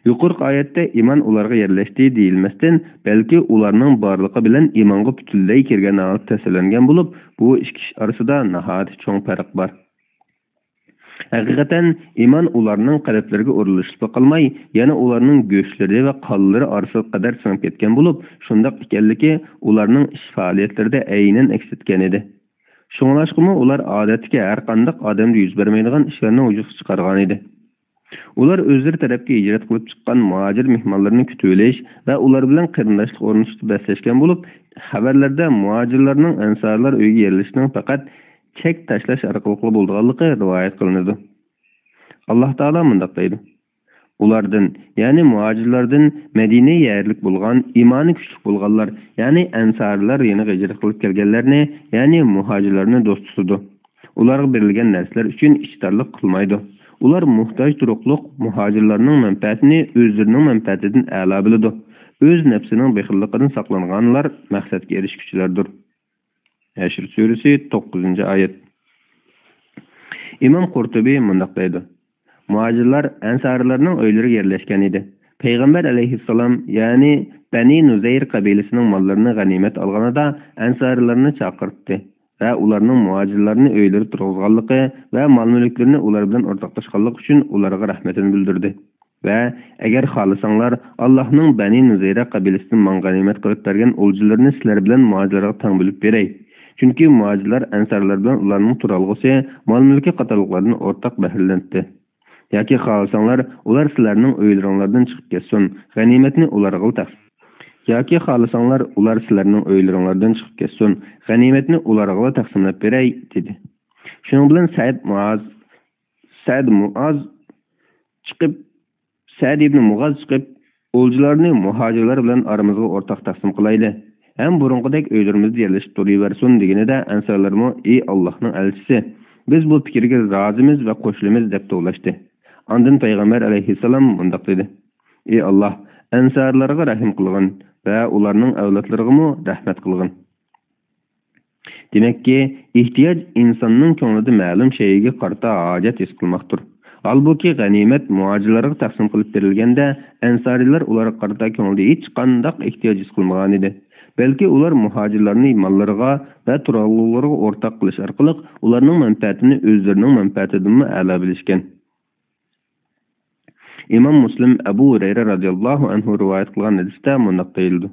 يۇقىرىقى ئايەتتە ئىمان ئۇلارغا يەرلەشتى دېيىلمەستىن، بەلكى ئۇلارنىڭ بارلىقى بىلەن ئىمانغا پۈتۈنلەي كىرگەن ھالەتتە تەسۋىرلەنگەن بولۇپ، بۇ ئىككى ئىش ئارىسىدا ناھايىتى چوڭ پەرق بار. ھەقىقەتەن، ئىمان ئۇلارنىڭ قەلبلىرىگە ئورۇنلىشىپلا قالماي، يەنە ئۇلارنىڭ گۆشلىرى ۋە قانلىرى ئارىسىغا قەدەر سىڭىپ كەتكەن بولۇپ، شۇنداق ئىكەنلىكى ئۇلارنىڭ ئىش پائالىيەتلىرىدە ئەينەن ئەكس ئەتكەنىدى. شۇڭلاشقىمۇ ئۇلار ئادەتتىكى ھەرقانداق ئادەمدە يۈز بەرمەيدىغان ئىشلارنى ۋۇجۇدقا چىقارغانىدى. ئۇلار ئۆزلىرى تەرەپكە ھىجرەت قىلىپ چىققان مۇھاجىر مېھمانلىرىنى كۈتۈۋېلىش ۋە ئۇلار بىلەن قېرىنداشلىق ئورنىتىشقا بەسلەشكەن بولۇپ، خەۋەرلەردە مۇھاجىرلارنىڭ ئەنسارلار ئۆيىگە يەرلىشىشنىڭ پەقەت چەك تاشلاش ئارقىلىقلا بولىدىغانلىقى رىۋايەت قىلىنىدۇ. ئاللاھ تائالا مۇنداق دەيدۇ: ئۇلاردىن، يەنى مۇھاجىرلاردىن مەدىنە يەرلىك بولغان، ئىمانى كۈچلۈك بولغانلار، يەنى ئەنسارىلار يېنىغا ھىجرەت قىلىپ كەلگەنلەرنى، يەنى مۇھاجىرلارنى دوست تۇتىدۇ. ئۇلارغا بېرىلگەن نەرسىلەر ئۈچۈن ئىچدارلىق قىلمايدۇ. ئۇلار موھتاج تۇرۇقلۇق مۇھاجىرلارنىڭ مەنپەئەتىنى ئۆزلىرىنىڭ مەنپەئەتىدىن ئەلا بىلىدۇ. ئۆز نەپسىنىڭ بېخىللىقىدىن ساقلانغانلار مەقسەتكە ئېرىشكۈچىلەردۇر. ھەشر سۈرىسى، توققۇزىنچى ئايەت. ئىمام قۇرتۇبى مۇنداق دەيدۇ: مۇھاجىرلار ئەنسارىلارنىڭ ئۆيلىرىگە يەرلەشكەن ئىدى. پەيغەمبەر ئەلەيھىسسالام، يەنى بەنى نۇزەير قەبىلىسىنىڭ ماللىرىنى غەنىيمەت ئالغىنىدا ئەنسارىلارنى چاقىرتتى ۋە ئۇلارنىڭ مۇھاجىرلارنى ئۆيلىرىدە تۇرغۇزغانلىقى ۋە مال-مۈلۈكلىرىنى ئۇلار بىلەن ئورتاقلاشقانلىقى ئۈچۈن ئۇلارغا رەھمىتىنى بىلدۈردى. ۋە ئەگەر خالىساڭلار، ئاللاھنىڭ بەنى نۇزەيرە قەبىلىسىدىن ماڭا غەنىيمەت قىلىپ بەرگەن ئولجىلىرىنى سىلەر بىلەن مۇھاجىرلارغا تەڭ بۆلۈپ بېرەي. چۈنكى مۇھاجىرلار ئەنسارلار بىلەن ئۇلارنىڭ تۇرالغۇسى، مال-مۈلكى قاتارلىقلاردىن ئورتاق بەھرىلىنەتتى. ياكى خالىساڭلار، ئۇلار سىلەرنىڭ ئۆيلىرىڭلاردىن چىقىپ كەتسۇن، غەنىيمەتنى ئۇلارغىلا تەقسىم. ياكى خالىساڭلار، ئۇلار سىلەرنىڭ ئۆيلىرىڭلاردىن چىقىپ كەتسۇن، غەنىيمەتنى ئۇلارغىلا تەقسىملەپ بېرەي، دېدى. شۇنىڭ بىلەن سەئد مۇئاز، سەئد مۇئاز چىقىپ، سەئد ئىبنى مۇغاز چىقىپ، ئولجىلارنى مۇھاجىرلار بىلەن ئارىمىزغا ئورتاق تەقسىم قىلايلى ھەم بۇرۇنقىدەك ئۆيلىرىمىزدە يەرلىشىپ تۇرۇۋەرسۇن دېگىنىدە، ئەنسارلارمۇ، ئى ئاللاھنىڭ ئەلچىسى، بىز بۇ پىكىرگە رازىمىز ۋە قوشۇلىمىز دەپ توۋلاشتى. ئاندىن پەيغەمبەر ئەلەيھىسسالام مۇنداق دېدى: ئى ئاللاھ، ئەنسارلارغا رەھىم قىلغىن ۋە ئۇلارنىڭ ئەۋلادلىرىغىمۇ رەھمەت قىلغىن. دېمەككى، ئېھتىياج ئىنساننىڭ كۆڭلىدە مەلۇم شەيئىگە قارىتا ھاجەت ھېس قىلماقتۇر. ھالبۇكى، غەنىيمەت مۇھاجىرلارغا تەقسىم قىلىپ بېرىلگەندە، ئەنسارىيلار ئۇلارغا قارىتا كۆڭلىدە ھېچقانداق ئېھتىياج ھېس قىلمىغانىدى. بەلكى ئۇلار مۇھاجىرلارنى ماللىرىغا ۋە تۇرالغۇلىرىغا ئورتاق قىلىش ئارقىلىق ئۇلارنىڭ مەنپەئەتىنى ئۆزلىرىنىڭ مەنپەئەتىدىنمۇ ئەلا بىلىشكەن. ئىمام مۇسلىم ئەبۇ ھۇرەيرە رازىياللاھۇ ئەنھۇ رىۋايەت قىلغان ھەدىستە مۇنداق دېيىلىدۇ: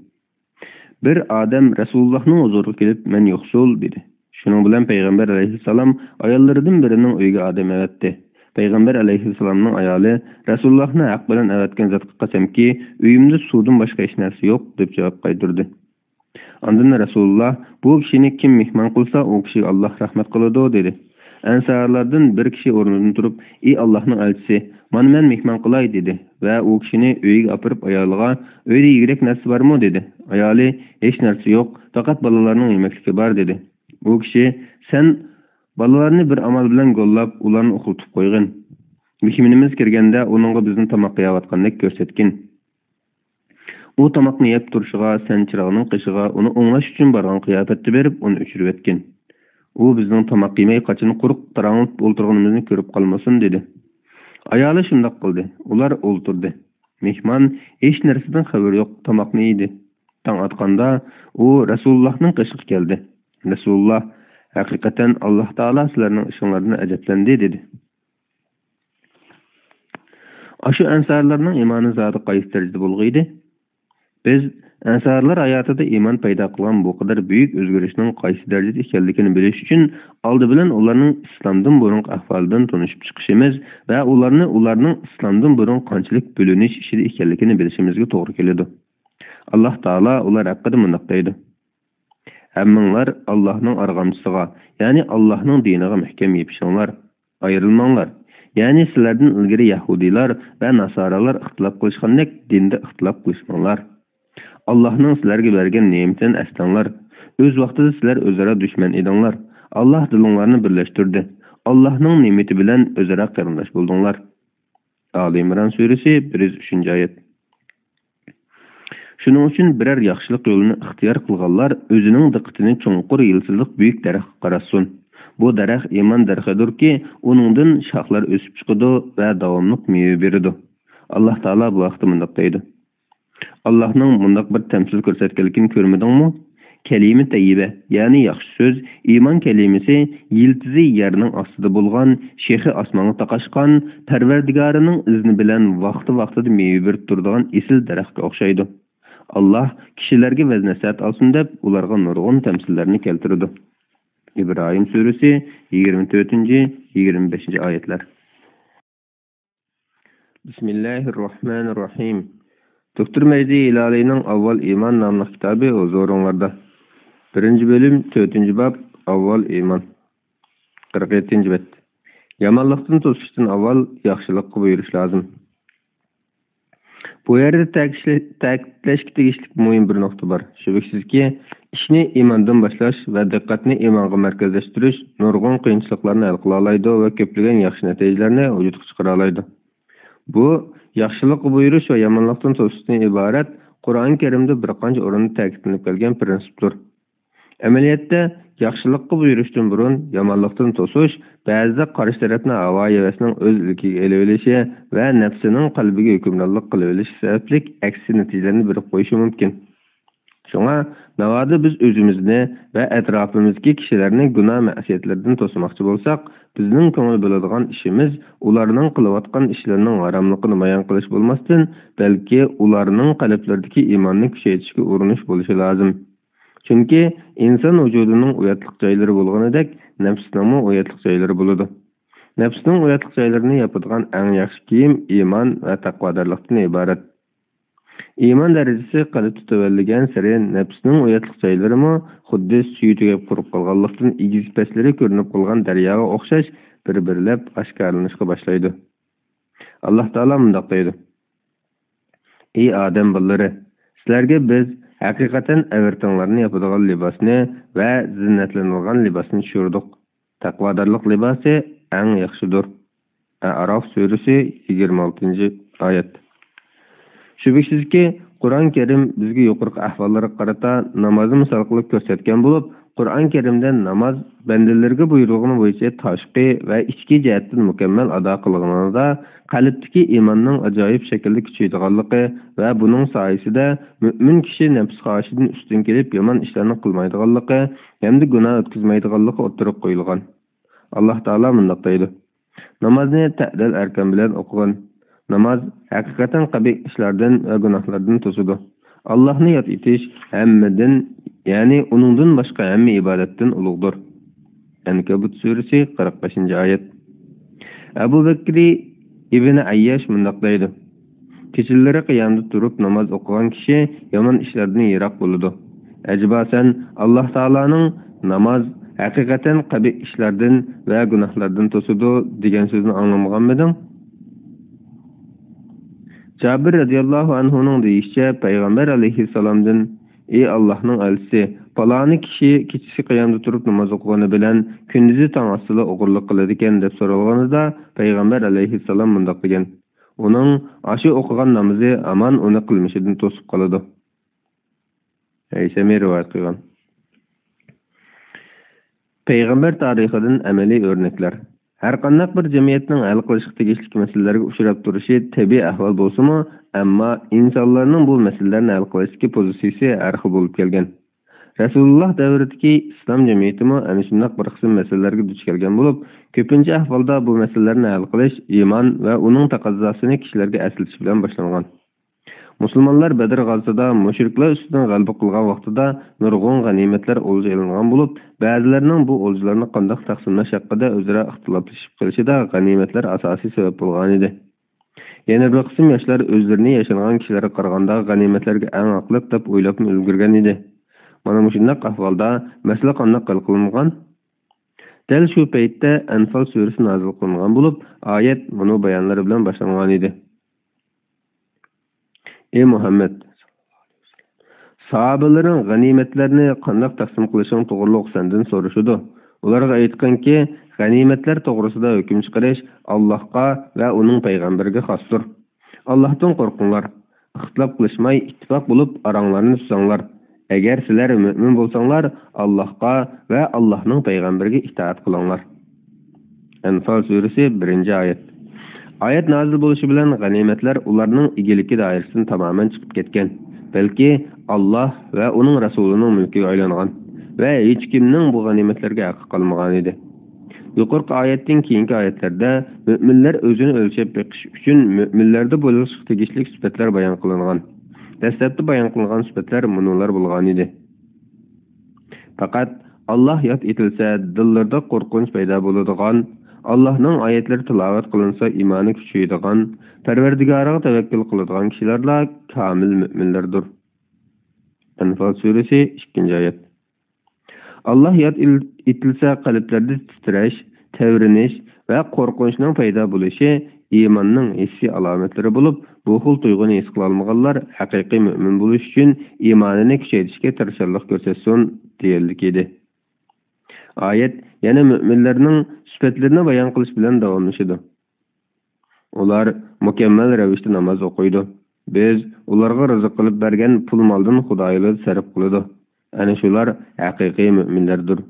بىر ئادەم رەسۇلۇللاھنىڭ ھۇزۇرىغا كېلىپ، مەن يوقسۇل، دېدى. شۇنىڭ بىلەن پەيغەمبەر ئەلەيھىسسالام ئاياللىرىدىن بىرىنىڭ ئۆيىگە ئادەم ئەۋەتتى. پەيغەمبەر ئەلەيھىسسالامنىڭ ئايالى، رەسۇلۇللاھنى ھەق بىلەن ئەۋەتكەن زاتقا قەسەمكى، ئۆيۈمدە سۇدىن باشقا ھېچ نەرسە يوق، دەپ جاۋاب قايتۇردى. ئاندىن رەسۇلۇللا، بۇ كىشىنى كىم مېھمان قىلسا، ئۇ كىشىگە ئاللاھ رەھمەت قىلىدۇ، دېدى. ئەنسارلاردىن بىر كىشى ئورنىدىن تۇرۇپ، ئى ئاللاھنىڭ ئەلچىسى، مانا مەن مېھمان قىلاي، دېدى ۋە ئۇ كىشىنى ئۆيىگە ئاپىرىپ ئايالىغا، ئۆيدە يېگۈدەك نەرسە بارمۇ؟ دېدى. ئايالى، ھېچ نەرسە يوق، پەقەت بالىلارنىڭ يېمەكلىكى بار، دېدى. ئۇ كىشى، سەن بالىلارنى بىر ئامال بىلەن گوللاپ، ئۇلارنى ئۇخلىتىپ قويغىن. مېھمىنىمىز كىرگەندە ئۇنىڭغا بىزنى تاماق يەۋاتقاندەك كۆرسەتكىن. ئۇ تاماقنى يەپ تۇرۇشىغا، سەن چىراغنىڭ قېشىغا ئۇنى ئوڭلاش ئۈچۈن بارغان قىياپەتتە بېرىپ، ئۇنى ئۆچۈرۈۋەتكىن. ئۇ بىزنىڭ تاماق يېمەي، قاچىنى قۇرۇق تاراڭلىتىپ ئولتۇرغىنىمىزنى كۆرۈپ قالمىسۇن، دېدى. ئايالى شۇنداق قىلدى. ئۇلار ئولتۇردى. مېھمان ھېچ نەرسىدىن خەۋىرى يوق تاماقنى يېدى. تاڭ ئاتقاندا ئۇ رەسۇلۇللاھنىڭ قېشىغا كەلدى. رەسۇلۇللاھ، ھەقىقەتەن ئاللاھ تائالا سىلەرنىڭ ئىشىڭلاردىن ئەجەبلەندى، دېدى. ئاشۇ ئەنسارلارنىڭ ئىمانى زادى قايسى دەرىجىدە بولغىيدى؟ بىز ئەنسارلار ھاياتىدا ئىمان پەيدا قىلغان بۇ قەدەر بۈيۈك ئۆزگىرىشنىڭ قايسى دەرىجىدە ئىكەنلىكىنى بىلىش ئۈچۈن، ئالدى بىلەن ئۇلارنىڭ ئىسلامدىن بۇرۇنقى ئەھۋالىدىن تونۇشۇپ چىقىشىمىز ۋە ئۇلارنى ئۇلارنىڭ ئىسلامدىن بۇرۇن قانچىلىك بۆلۈنۈش ئىچىدە ئىكەنلىكىنى بىلىشىمىزگە توغرا كېلىدۇ. ئاللاھ تائالا ئۇلار ھەققىدە مۇنداق دەيدۇ: ھەممىڭلار ئاللاھنىڭ ئارغامچىسىغا، يەنى ئاللاھنىڭ دىنىغا مەھكەم يېپىشىڭلار، ئايرىلماڭلار. يەنى سىلەردىن ئىلگىرى يەھۇدىيلار ۋە ناسارالار ئىختىلاپ قىلىشقاندەك دىندا ئىختىلاپ قىلىشماڭلار. ئاللاھنىڭ سىلەرگە بەرگەن نېمىتىنى ئەسلەڭلار. ئۆز ۋاقتىدا سىلەر ئۆزئارا دۈشمەن ئىدىڭلار. ئاللاھ دىلىڭلارنى بىرلەشتۈردى. ئاللاھنىڭ نېمىتى بىلەن ئۆزئارا قېرىنداش بولدۇڭلار. ئالى ئىمران سۈرىسى، بىر يۈز ئۈچىنچى ئايەت. شۇنىڭ ئۈچۈن بىرەر ياخشىلىق يولىنى ئىختىيار قىلغانلار ئۆزىنىڭ دىققىتىنى چوڭقۇر يىلتىزلىق بۈيۈك دەرەخكە قاراتسۇن. بۇ دەرەخ ئىمان دەرىخىدۇركى، ئۇنىڭدىن شاخلار ئۆسۈپ چىقىدۇ ۋە داۋاملىق مېۋە بېرىدۇ. ئاللاھ تائالا بۇ ھەقتە مۇنداق دەيدۇ: ئاللاھنىڭ مۇنداق بىر تەمسىل كۆرسەتكەنلىكىنى كۆرمىدىڭمۇ؟ كەلىمە تەييىبە، يەنى ياخشى سۆز، ئىمان كەلىمىسى، يىلتىزى يەرنىڭ ئاستىدا بولغان، شېخى ئاسمانغا تاقاشقان، پەرۋەردىگارىنىڭ ئىزنى بىلەن ۋاقتى-ۋاقتىدا مېۋە بېرىپ تۇرىدىغان ئېسىل دەرەخكە ئوخشايدۇ. ئاللاھ كىشىلەرگە ۋەز-نەسىھەت ئالسۇن دەپ، ئۇلارغا نۇرغۇن تەمسىللەرنى كەلتۈرىدۇ. ئىبراھىم سۈرىسى، يىگىرمە تۆتىنچى، يىگىرمە بەشىنچى ئايەتلەر. بىسمىللاھىررەھمانىررەھىم. دوكتور مەجدى ھىلالىينىڭ ئاۋۋال ئىمان ناملىق كىتابى ھۇزۇرۇڭلاردا. بىرىنچى بۆلۈم، تۆتىنچى باب، ئاۋۋال ئىمان. قىرىق يەتتىنچى بەت. يامانلىقتىن توسۇشتىن ئاۋۋال ياخشىلىققا بۇيرۇش لازىم. بۇ يەردە تەكىتلە-، تەكىتلەشكە تېگىشلىك مۇھىم بىر نۇقتا بار. شۈبھىسىزكى، ئىشنى ئىماندىن باشلاش ۋە دىققەتنى ئىمانغا مەركەزلەشتۈرۈش نۇرغۇن قىيىنچىلىقلارنى ھەل قىلالايدۇ ۋە كۆپلىگەن ياخشى نەتىجىلەرنى ۋۇجۇدقا چىقىرالايدۇ. بۇ ياخشىلىققا بۇيرۇش ۋە يامانلىقتىن توسۇشتىن ئىبارەت قۇرئان كەرىمدە بىر قانچە ئورۇندا تەكىتلىنىپ كەلگەن پىرىنسىپتۇر. ئەمەلىيەتتە، ياخشىلىققا بۇيرۇشتىن بۇرۇن يامانلىقتىن توسۇش بەزىدە قارشى تەرەپنى ھاۋا-ھەۋەسنىڭ ئۆز ئىلكىگە ئېلىۋېلىشى ۋە نەپسىنىڭ قەلبىگە ھۆكۈمرانلىق قىلىۋېلىشى سەۋەبلىك ئەكسى نەتىجىلەرنى بېرىپ قويۇشى مۇمكىن. شۇڭا، ناۋادا بىز ئۆزىمىزنى ۋە ئەتراپىمىزدىكى كىشىلەرنى گۇناھ-مەئسىيەتلەردىن توسىماقچى بولساق، بىزنىڭ كۆڭۈل بۆلىدىغان ئىشىمىز ئۇلارنىڭ قىلىۋاتقان ئىشلىرىنىڭ ھاراملىقىنى بايان قىلىش بولماستىن، بەلكى ئۇلارنىڭ قەلبلىرىدىكى ئىماننى كۈچەيتىشكە ئۇرۇنۇش بولۇشى لازىم. چۈنكى ئىنسان ۋۇجۇدىنىڭ ئۇياتلىق جايلىرى بولغىنىدەك، نەپسىنىڭمۇ ئۇياتلىق جايلىرى بولىدۇ. نەپسىنىڭ ئۇياتلىق جايلىرىنى ياپىدىغان ئەڭ ياخشى كىيىم ئىمان ۋە تەقۋادارلىقتىن ئىبارەت. ئىمان دەرىجىسى قەلبتە تۆۋەنلىگەنسېرى، نەپسنىڭ ئۇياتلىق جايلىرىمۇ خۇددى سۈيى تۈگەپ قۇرۇپ قالغانلىقتىن، ئېگىز پەسلىرى كۆرۈنۈپ قالغان دەرياغا ئوخشاش بىر-بىرلەپ ئاشكارىلىنىشقا باشلايدۇ. ئاللاھ تائالا مۇنداق دەيدۇ: ئى ئادەم بالىلىرى، سىلەرگە بىز ھەقىقەتەن ئەۋرىتىڭلارنى ياپىدىغان لىباسنى ۋە زىننەتلىنىدىغان لىباسنى چۈشۈردۇق. تەقۋادارلىق لىباسى ئەڭ ياخشىدۇر. ئەئراف سۈرىسى، يىگىرمە ئالتىنچى ئايەت. شۈبھىسىزكى، قۇرئان كەرىم بىزگە يۇقىرىقى ئەھۋاللارغا قارىتا نامازنى مىسال قىلىپ كۆرسەتكەن بولۇپ، قۇرئان كەرىمدە ناماز بەندىلىرىگە بۇيرۇلغىنى بويىچە تاشقى ۋە ئىچكى جەھەتتىن مۇكەممەل ئادا قىلغىنىدا، قەلبتىكى ئىماننىڭ ئاجايىپ شەكىلدە كۈچىيىدىغانلىقى ۋە بۇنىڭ سايىسىدە مۆمىن كىشى نەپس خاھىشىدىن ئۈستۈن كېلىپ يامان ئىشلارنى قىلمايدىغانلىقى ھەمدە گۇناھ ئۆتكۈزمەيدىغانلىقى ئوتتۇرىغا قويۇلغان. ئاللاھ تائالا مۇنداق دەيدۇ: نامازنى تەتۈل ئەركان بىلەن ئوقۇغىن. ناماز ھەقىقەتەن قەبىھ ئىشلاردىن ۋە گۇناھلاردىن توسىدۇ. ئاللاھنى ياد ئېتىش ھەممىدىن، يەنى ئۇنىڭدىن باشقا ھەممە ئىبادەتتىن ئۇلۇغدۇر. ئەنكەبۇت سۈرىسى، قىرىق بەشىنچى ئايەت. ئەبۇ بەكرى ئىبنى ئەيياش مۇنداق دەيدۇ: كېچىلىرى قىيامدا تۇرۇپ ناماز ئوقۇغان كىشى يامان ئىشلاردىن يىراق بولىدۇ. ئەجەبا سەن ئاللاھ تائالانىڭ ناماز ھەقىقەتەن قەبىھ ئىشلاردىن ۋە گۇناھلاردىن توسىدۇ دېگەن سۆزىنى ئاڭلىمىغانمىدىڭ؟ جابىر رەزىياللاھۇ ئەنھۇنىڭ دېيىشىچە، پەيغەمبەر ئەلەيھىسسالامدىن: ئى ئاللاھنىڭ ئەلچىسى، پالانى كىشى كېچىسى قىيامدا تۇرۇپ ناماز ئوقۇغىنى بىلەن كۈندۈزى تاڭ ئاتسىلا ئوغرىلىق قىلىدىكەن، دەپ سورالغىنىدا، پەيغەمبەر ئەلەيھىسسالام مۇنداق دېگەن: ئۇنىڭ ئاشۇ ئوقۇغان نامىزى ھامان ئۇنى قىلمىشىدىن توسۇپ قالىدۇ. ھەيسەمى رىۋايەت قىلغان. پەيغەمبەر تارىخىدىن ئەمەلىي ئۆرنەكلەر. ھەرقانداق بىر جەمئىيەتنىڭ ھەل قىلىشقا تېگىشلىك مەسىلىلەرگە ئۇچراپ تۇرۇشى تەبىئىي ئەھۋال بولسىمۇ، ئەمما ئىنسانلارنىڭ بۇ مەسىلىلەرنى ھەل قىلىشتىكى پوزىتسىيىسى ھەر خىل بولۇپ كەلگەن. رەسۇلۇللاھ دەۋرىدىكى ئىسلام جەمئىيىتىمۇ ئەنە شۇنداق بىر قىسىم مەسىلىلەرگە دۇچ كەلگەن بولۇپ، كۆپىنچە ئەھۋالدا بۇ مەسىلىلەرنى ھەل قىلىش ئىمان ۋە ئۇنىڭ تەقەززاسىنى كىشىلەرگە ئەسلىتىش بىلەن باشلانغان. مۇسۇلمانلار بەدر غازىتىدا مۇشرىكلار ئۈستىدىن غەلىبە قىلغان ۋاقتىدا نۇرغۇن غەنىيمەتلەر ئولجا ئېلىنغان بولۇپ، بەزىلەرنىڭ بۇ ئولجىلارنى قانداق تەقسىملەش ھەققىدە ئۆزئارا ئىختىلاپلىشىپ قېلىشىدا غەنىيمەتلەر ئاساسىي سەۋەب بولغانىدى. يەنە بىر قىسىم ياشلار ئۆزلىرىنى ياشانغان كىشىلەرگە قارىغاندا غەنىيمەتلەرگە ئەڭ ھەقلىق دەپ ئويلاپمۇ ئۈلگۈرگەن ئىدى. مانا مۇشۇنداق ئەھۋالدا مەسىلە قانداق ھەل قىلىنغان؟ دەل شۇ پەيتتە ئەنفال سۈرىسى نازىل قىلىنغان بولۇپ، ئايەت مۇنۇ بايانلار بىلەن باشلانغان ئىدى. ئى مۇھەممەد! ساھابىلىرىڭ غەنىيمەتلەرنى قانداق تەقسىم قىلىشىڭ توغرۇلۇق سەندىن سورىشىدۇ. ئۇلارغا ئېيتقىنكى، غەنىيمەتلەر توغرىسىدا ھۆكۈم چىقىرىش ئاللاھقا ۋە ئۇنىڭ پەيغەمبىرىگە خاستۇر. ئاللاھتىن قورقۇڭلار. ئىختىلاپ قىلىشماي، ئىتتىپاق بولۇپ ئاراڭلارنى تۈزەڭلار. ئەگەر سىلەر مۆمىن بولساڭلار، ئاللاھقا ۋە ئاللاھنىڭ پەيغەمبىرىگە ئىتائەت قىلىڭلار. ئەنفال سۈرىسى، بىرىنچى ئايەت. ئايەت نازىل بولۇشى بىلەن غەنىيمەتلەر ئۇلارنىڭ ئىگىلىكى دائىرىسىدىن تامامەن چىقىپ كەتكەن، بەلكى ئاللاھ ۋە ئۇنىڭ رەسۇلىنىڭ مۈلكىگە ئايلانغان ۋە ھېچكىمنىڭ بۇ غەنىيمەتلەرگە ھەققى قالمىغانىدى. يۇقىرىقى ئايەتتىن كېيىنكى ئايەتلەردە مۆمىنلەر ئۆزىنى ئۆلچەپ بېقىش ئۈچۈن مۆمىنلەردە بولۇشقا تېگىشلىك سۈپەتلەر بايان قىلىنغان. دەسلەپتە بايان قىلىنغان سۈپەتلەر مۇنۇلار بولغانىدى. پەقەت ئاللاھ ياد ئېتىلسە، دىللىرىدا قورقۇنچ پەيدا بولىدىغان، ئاللاھنىڭ ئايەتلىرى تىلاۋەت قىلىنسا، ئىمانى كۈچىيىدىغان، پەرۋەردىگارىغا تەۋەككۈل قىلىدىغان كىشىلەرلا كامىل مۆمىنلەردۇر. ئەنفال سۈرىسى، ئىككىنچى ئايەت. ئاللاھ ياد ئېتىلسە، قەلبلەردە تىترەش، تەۋرىنىش ۋە قورقۇنچنىڭ پەيدا بولۇشى ئىماننىڭ ھېسسىي ئالامەتلىرى بولۇپ، بۇ خىل تۇيغۇنى ھېس قىلالمىغانلار ھەقىقىي مۆمىن بولۇش ئۈچۈن ئىمانىنى كۈچەيتىشكە تىرىشچانلىق كۆرسەتسۇن» دېگەنلىكى ئىدى. ئايەت يەنە مۆمىنلەرنىڭ سۈپەتلىرىنى بايان قىلىش بىلەن داۋاملىشىدۇ. ئۇلار مۇكەممەل رەۋىشتە ناماز ئوقۇيدۇ. بىز ئۇلارغا رىزىق قىلىپ بەرگەن پۇل-مالدىن خۇدايىلىدا سەرپ قىلىدۇ. ئەنە شۇلار ھەقىقىي مۆمىنلەردۇر.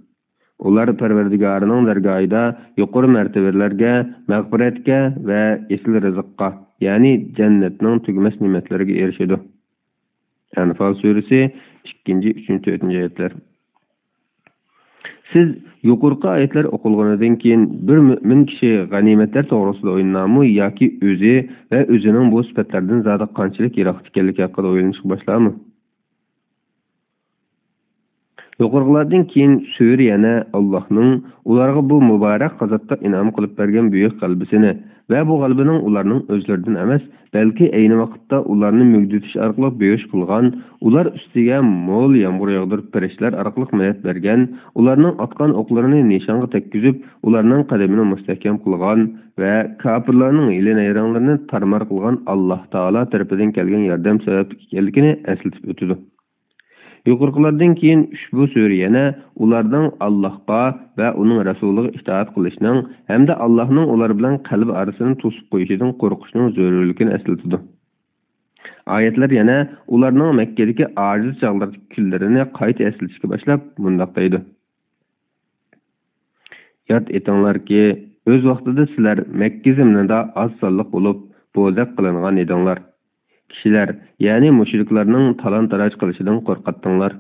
ئۇلار پەرۋەردىگارىنىڭ دەرگاھىدا يۇقىرى مەرتىۋىلەرگە، مەغپىرەتكە ۋە ئېسىل رىزىققا، يەنى جەننەتنىڭ تۈگىمەس نېمەتلىرىگە ئېرىشىدۇ. ئەنفال سۈرىسى، ئىككىنچى، ئۈچىنچى، تۆتىنچى ئايەتلەر. سىز يۇقىرىقى ئايەتلەر ئوقۇلغىنىدىن كېيىن بىر مۆمىن كىشى غەنىيمەتلەر توغرىسىدا ئويلىنارمۇ ياكى ئۆزى ۋە ئۆزىنىڭ بۇ سۈپەتلەردىن زادى قانچىلىك يىراقتا ئىكەنلىكى ھەققىدە ئويلىنىشقا باشلارمۇ؟ يۇقىرىقىلاردىن كېيىن سۈرە يەنە ئاللاھنىڭ ئۇلارغا بۇ مۇبارەك غازاتتا ئىنئام قىلىپ بەرگەن بۈيۈك غەلىبىسىنى ۋە بۇ غەلىبىنىڭ ئۇلارنىڭ ئۆزلىرىدىن ئەمەس، بەلكى ئەينى ۋاقىتتا ئۇلارنى مۈگدىتىش ئارقىلىق بېھۇش قىلغان، ئۇلار ئۈستىگە مول يامغۇر ياغدۇرۇپ پەرىشتىلەر ئارقىلىق مەدەت بەرگەن، ئۇلارنىڭ ئاتقان ئوقلىرىنى نىشانغا تەگكۈزۈپ، ئۇلارنىڭ قەدىمىنى مۇستەھكەم قىلغان ۋە كاپىرلارنىڭ ھىيلە-نەيرەڭلىرىنى تارمار قىلغان ئاللاھ تائالا تەرىپىدىن كەلگەن ياردەم سەۋەبلىك ئىكەنلىكىنى ئەسلىتىپ ئۆتىدۇ. يۇقىرىقىلاردىن كېيىن ئۇشبۇ سۈرە يەنە ئۇلارنىڭ ئاللاھقا ۋە ئۇنىڭ رەسۇلىغا ئىتائەت قىلىشنىڭ ھەمدە ئاللاھنىڭ ئۇلار بىلەن قەلب ئارىسىنى توسۇپ قويۇشىدىن قورقۇشنىڭ زۆرۈرلۈكىنى ئەسلىتىدۇ. ئايەتلەر يەنە ئۇلارنىڭ مەككىدىكى ئاجىز چاغلىرىدىكى كۈنلىرىنى قايتا ئەسلىتىشكە باشلاپ مۇنداق دەيدۇ. ياد ئېتىڭلاركى، ئۆز ۋاقتىدا سىلەر مەككە زېمىنىدا ئاز سانلىق بولۇپ، بوزەك قىلىنغان ئىدىڭلار. كىشىلەر، يەنى مۇشرىكلارنىڭ تالان-تاراج قىلىشىدىن قورقاتتىڭلار.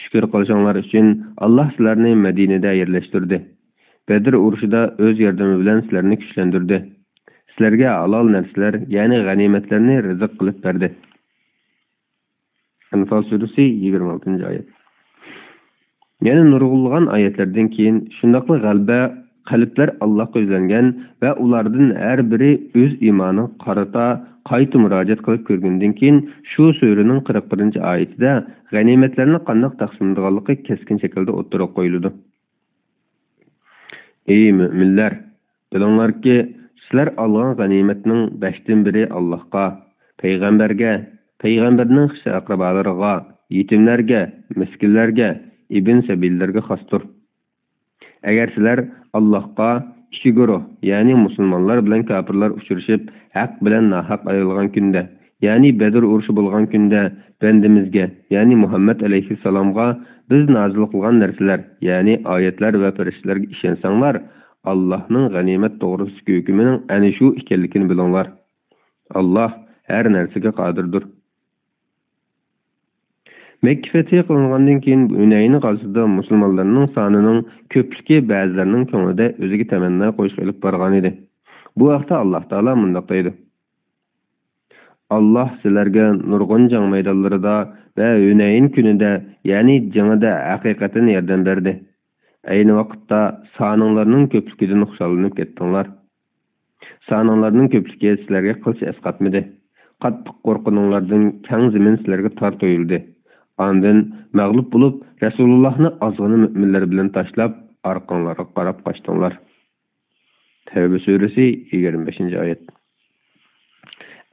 شۈكۈر قىلىشىڭلار ئۈچۈن، ئاللاھ سىلەرنى مەدىنىدە يەرلەشتۈردى. بەدر ئۇرۇشىدا ئۆز ياردىمى بىلەن سىلەرنى كۈچلەندۈردى. سىلەرگە ھالال نەرسىلەر، يەنى غەنىيمەتلەرنى رىزىق قىلىپ بەردى. ئەنفال سۈرىسى، يىگىرمە ئالتىنچى ئايەت. يەنە نۇرغۇنلىغان ئايەتلەردىن كېيىن شۇنداقلا غەلىبە، قەلبلەر ئاللاھقا يۈزلەنگەن ۋە ئۇلاردىن ھەر بىرى ئۆز ئىمانىغا قارىتا قايتا مۇراجىئەت قىلىپ كۆرگەندىن كېيىن، شۇ سۈرىنىڭ قىرىق بىرىنچى ئايىتىدە غەنىيمەتلەرنى قانداق تەقسىملىدىغانلىقى كەسكىن شەكىلدە ئوتتۇرىغا قويۇلىدۇ. ئەي مۆمىنلەر! بىلىڭلاركى، سىلەر ئالغان غەنىيمەتنىڭ بەشتىن بىرى ئاللاھقا، پەيغەمبەرگە، پەيغەمبەرنىڭ خىش-ئەقرىبالىرىغا، يېتىملەرگە، مىسكىنلەرگە، ئىبن سەبىللەرگە خاستۇر. ئەگەر سىلەر ئاللاھقا، ئىككى گۇرۇھ، يەنى مۇسۇلمانلار بىلەن كاپىرلار ئۇچرىشىپ، ھەق بىلەن ناھەق ئايرىلغان كۈندە، يەنى بەدر ئۇرۇشى بولغان كۈندە بەندىمىزگە، يەنى مۇھەممەد ئەلەيھىسسالامغا بىز نازىل قىلغان نەرسىلەر، يەنى ئايەتلەر ۋە پەرىشتىلەرگە ئىشەنسەڭلار، ئاللاھنىڭ غەنىيمەت توغرىسىدىكى ھۆكمىنىڭ ئەنە شۇ ئىكەنلىكىنى بىلىڭلار. ئاللاھ ھەر نەرسىگە قادىردۇر. مەككە فەتھى قىلىنغاندىن كېيىن ھۈنەين غازىتىدا مۇسۇلمانلارنىڭ سانىنىڭ كۆپلۈكى بەزىلەرنىڭ كۆڭلىدە ئۆزىگە تەمەننا قويۇشقا ئېلىپ بارغانىدى. بۇ ھەقتە ئاللاھ تائالا مۇنداق دەيدۇ. ئاللاھ سىلەرگە نۇرغۇن جەڭ مەيدانلىرىدا ۋە ھۈنەين كۈنىدە، يەنى جېڭىدە ھەقىقەتەن ياردەم بەردى. ئەينى ۋاقىتتا سانىڭلارنىڭ كۆپلۈكىدىن خۇشاللىنىپ كەتتىڭلار. سانىڭلارنىڭ كۆپلۈكى سىلەرگە قىلچە ئەسقاتمىدى. قاتتىق قورققىنىڭلاردىن كەڭ زېمىن سىلەرگە تار تۇيۇلدى. ئاندىن مەغلۇپ بولۇپ، رەسۇلۇللاھنى ئازغىنا مۆمىنلەر بىلەن تاشلاپ، ئارقاڭلارغا قاراپ قاچتىڭلار. تەۋبە سۈرىسى، يىگىرمە بەشىنچى ئايەت.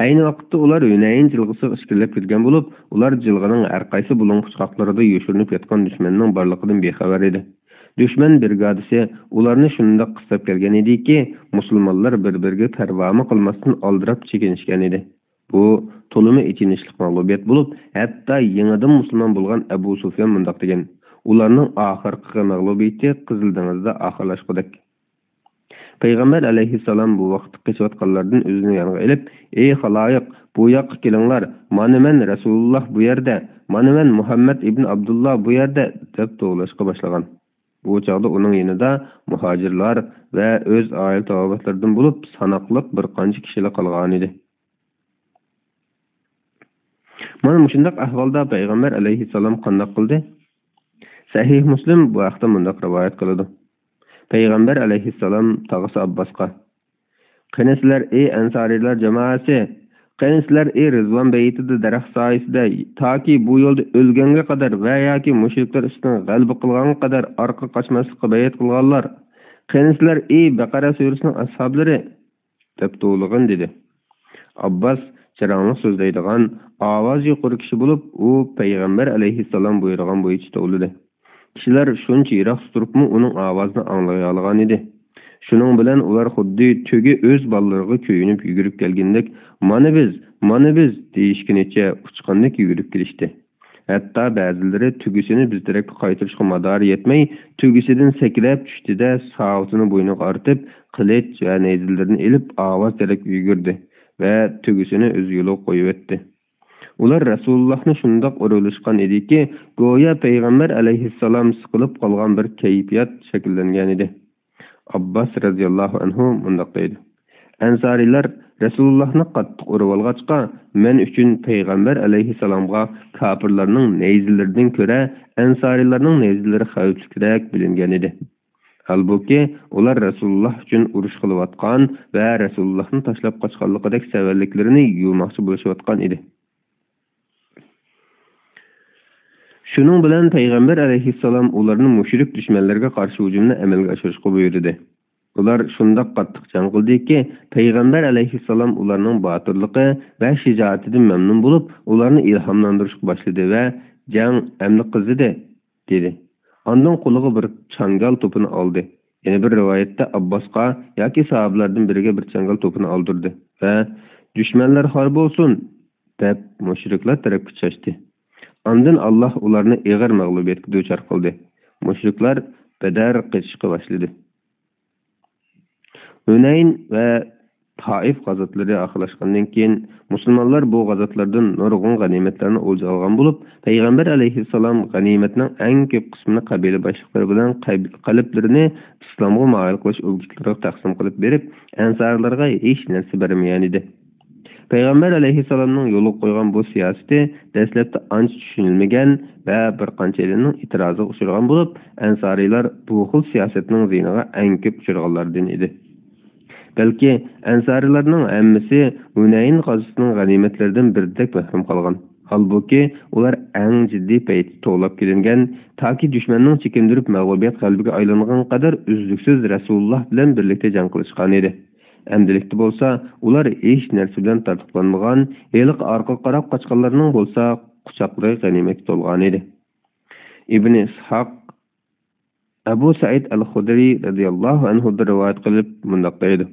ئەينى ۋاقىتتا ئۇلار ھۈنەين جىلغىسىغا ئىچكىرىلەپ كىرگەن بولۇپ، ئۇلار جىلغىنىڭ ھەر قايسى بۇلۇڭغا-چوققىغا قىستاپ كەلگەن ئىدى. دۈشمەن بىرىگادىسى ئۇلارنى شۇنداق قىستاپ كەلگەن ئىدىكى، مۇسۇلمانلار بىر-بىرىگە پەرۋامۇ قىلماستىن ئالدىراپ چېكىنىشكەن ئىدى. بۇ تولىمۇ ئېچىنىشلىق مەغلۇبىيەت بولۇپ، ھەتتا يېڭىدىن مۇسۇلمان بولغان ئەبۇ سۇفيان مۇنداق دېگەن: «ئۇلارنىڭ ئاخىرقى مەغلۇبىيىتى قىزىل دېڭىزدا ئاخىرلاشقۇدەك.» پەيغەمبەر ئەلەيھىسسالام بۇ ۋاقىتتا قېچىۋاتقانلاردىن ئۆزىنى يانغا ئېلىپ: «ئەي خالايىق، بۇ ياققا كېلىڭلار، مانا مەن رەسۇلۇللاھ بۇ يەردە، مانا مەن مۇھەممەد ئىبن ئابدۇللا بۇ يەردە» دەپ توۋلاشقا باشلىغان. بۇ چاغدا ئۇنىڭ يېنىدا مۇھاجىرلار ۋە ئۆز ئائىلە تاۋابىئاتلىرىدىن بولۇپ ساناقلىق بىر قانچە كىشىلا قالغانىدى. مانا مۇشۇنداق ئەھۋالدا پەيغەمبەر ئەلەيھىسسالام قانداق قىلدى؟ سەھىھ مۇسلىم بۇ ھەقتە مۇنداق رىۋايەت قىلىدۇ. پەيغەمبەر ئەلەيھىسسالام تاغىسى ئابباسقا: «قېنى سىلەر، ئەي ئەنسارىيلار جامائەسى! قېنى سىلەر، ئەي رىزۋان بەيتىدە دەرەخ سايىسىدە، تاكى بۇ يولدا ئۆلگەنگە قەدەر ۋە ياكى مۇشرىكلار ئۈستىدىن غەلىبە قىلغانغا قەدەر ئارقىغا قاچماسلىققا بەيئەت قىلغانلار! قېنى سىلەر، ئەي بەقەرە سۈرىسىنىڭ ئەسھابلىرى!» دەپ توۋلىغىن، دېدى. ئابباس جاراڭلىق سۆزلەيدىغان، ئاۋازى يۇقىرى كىشى بولۇپ، ئۇ پەيغەمبەر ئەلەيھىسسالام بۇيرۇغان بويىچە توۋلىدى. كىشىلەر شۇنچە يىراقتا تۇرۇپمۇ ئۇنىڭ ئاۋازىنى ئاڭلىيالىغانىدى. شۇنىڭ بىلەن ئۇلار خۇددى تۆگە ئۆز بالىلىرىغا كۆيۈنۈپ يۈگۈرۈپ كەلگىنىدەك، «مانا بىز، مانا بىز!» دېيىشكىنىچە ئۇچقاندەك يۈگۈرۈپ كېلىشتى. ھەتتا بەزىلىرى تۆگىسىنى بىز تەرەپكە قايتۇرۇشقا مادارى يەتمەي، تۆگىسىدىن سەكرەپ چۈشتى-دە، ساۋۇتىنى بوينىغا ئارتىپ، قىلىچ ۋە نەيزىلىرىنى ئېلىپ، ئاۋاز تەرەپكە يۈگۈردى ۋە تۆگىسىنى ئۆز يولىغا قويۇۋەتتى. ئۇلار رەسۇلۇللاھنى شۇنداق ئۇرۇۋېلىشقان ئىدىكى، گويا پەيغەمبەر ئەلەيھىسسالام سىقىلىپ قالغان بىر كەيپىيات شەكىللەنگەنىدى. ئابباس رەزىياللاھۇ ئەنھۇ مۇنداق دەيدۇ: ئەنسارىيلار رەسۇلۇللاھنى قاتتىق ئۇرۇۋالغاچقا، مەن ئۈچۈن پەيغەمبەر ئەلەيھىسسالامغا كاپىرلارنىڭ نەيزىلىرىدىن كۆرە ئەنسارىيلارنىڭ نەيزىلىرى خەۋپلىكرەك بىلىنگەنىدى. ھالبۇكى، ئۇلار رەسۇلۇللاھ ئۈچۈن ئۇرۇش قىلىۋاتقان ۋە رەسۇلۇللاھنى تاشلاپ قاچقانلىقىدەك سەۋەنلىكلىرىنى يۇماقچى بولۇشۇۋاتقان ئىدى. شۇنىڭ بىلەن پەيغەمبەر ئەلەيھىسسالام ئۇلارنى مۇشرىك دۈشمەنلەرگە قارشى ھۇجۇمنى ئەمەلگە ئاشۇرۇشقا بۇيرۇدى. ئۇلار شۇنداق قاتتىق جەڭ قىلدىكى، پەيغەمبەر ئەلەيھىسسالام ئۇلارنىڭ باتۇرلۇقى ۋە شىجائىتىدىن مەمنۇن بولۇپ، ئۇلارنى ئىلھاملاندۇرۇشقا باشلىدى ۋە، «جەڭ ئەمدى قىزىدى» دېدى. ئاندىن قولىغا بىر چاڭگال توپىنى ئالدى. يەنە بىر رىۋايەتتە ئابباسقا ياكى ساھابىلاردىن بىرىگە بىر چاڭگال توپىنى ئالدۇردى ۋە، «دۈشمەنلەر خار بولسۇن!» دەپ، مۇشرىكلار تەرەپكە چاچتى. ئاندىن ئاللاھ ئۇلارنى ئېغىر مەغلۇبىيەتكە دۇچار قىلدى. مۇشرىكلار بەدەر قېچىشقا باشلىدى. ھۈنەين ۋە تائىف غازاتلىرى ئاخىرلاشقاندىن كېيىن، مۇسۇلمانلار بۇ غازاتلاردىن نۇرغۇن غەنىيمەتلەرنى ئولجا ئالغان بولۇپ، پەيغەمبەر ئەلەيھىسسالام غەنىيمەتنىڭ ئەڭ كۆپ قىسمىنى قەبىلە باشلىقلىرى بىلەن قەب-، قەلبلىرىنى ئىسلامغا مايىل قىلىش ئوبيېكتلىرىغا تەقسىم قىلىپ بېرىپ، ئەنسارىيلارغا ھېچ نەرسە بەرمىگەنىدى. پەيغەمبەر ئەلەيھىسسالامنىڭ يولغا قويغان بۇ سىياسىتى دەسلەپتە ئانچە چۈشىنىلمىگەن ۋە بىر قانچەيلەننىڭ ئېتىرازىغا ئۇچرىغان بولۇپ، ئەنسارىيلار بۇ خىل سىياسەتنىڭ زىيىنىغا ئەڭ كۆپ ئۇچرىغانلاردىن ئىدى. بەلكى ئەنسارىيلارنىڭ ھەممىسى ھۈنەين غازىسىنىڭ غەنىيمەتلىرىدىن بىردەك مەھرۇم قالغان. ھالبۇكى، ئۇلار ئەڭ جىددىي پەيتتە توۋلاپ كېلىنگەن، تاكى دۈشمەننىڭ چېكىندۈرۈپ مەغلۇبىيەت غەلىبىگە ئايلانغان قەدەر ئۈزلۈكسىز رەسۇلۇللاھ بىلەن بىرلىكتە جەڭ قىلىشقانىدى. ئەمدىلىكتە بولسا، ئۇلار ھېچ نەرسە بىلەن تارتۇقلانمىغان، ھېلىقى ئارقىغا قاراپ قاچقانلارنىڭ بولسا قۇچاقلىرى غەنىيمەتكە تولغانىدى. ئىبنى ئىسھاق ئەبۇ سەئىد ئەل خۇدرى رەزىياللاھۇ ئەنھۇدىن رىۋايەت قىلىپ مۇنداق دەيدۇ: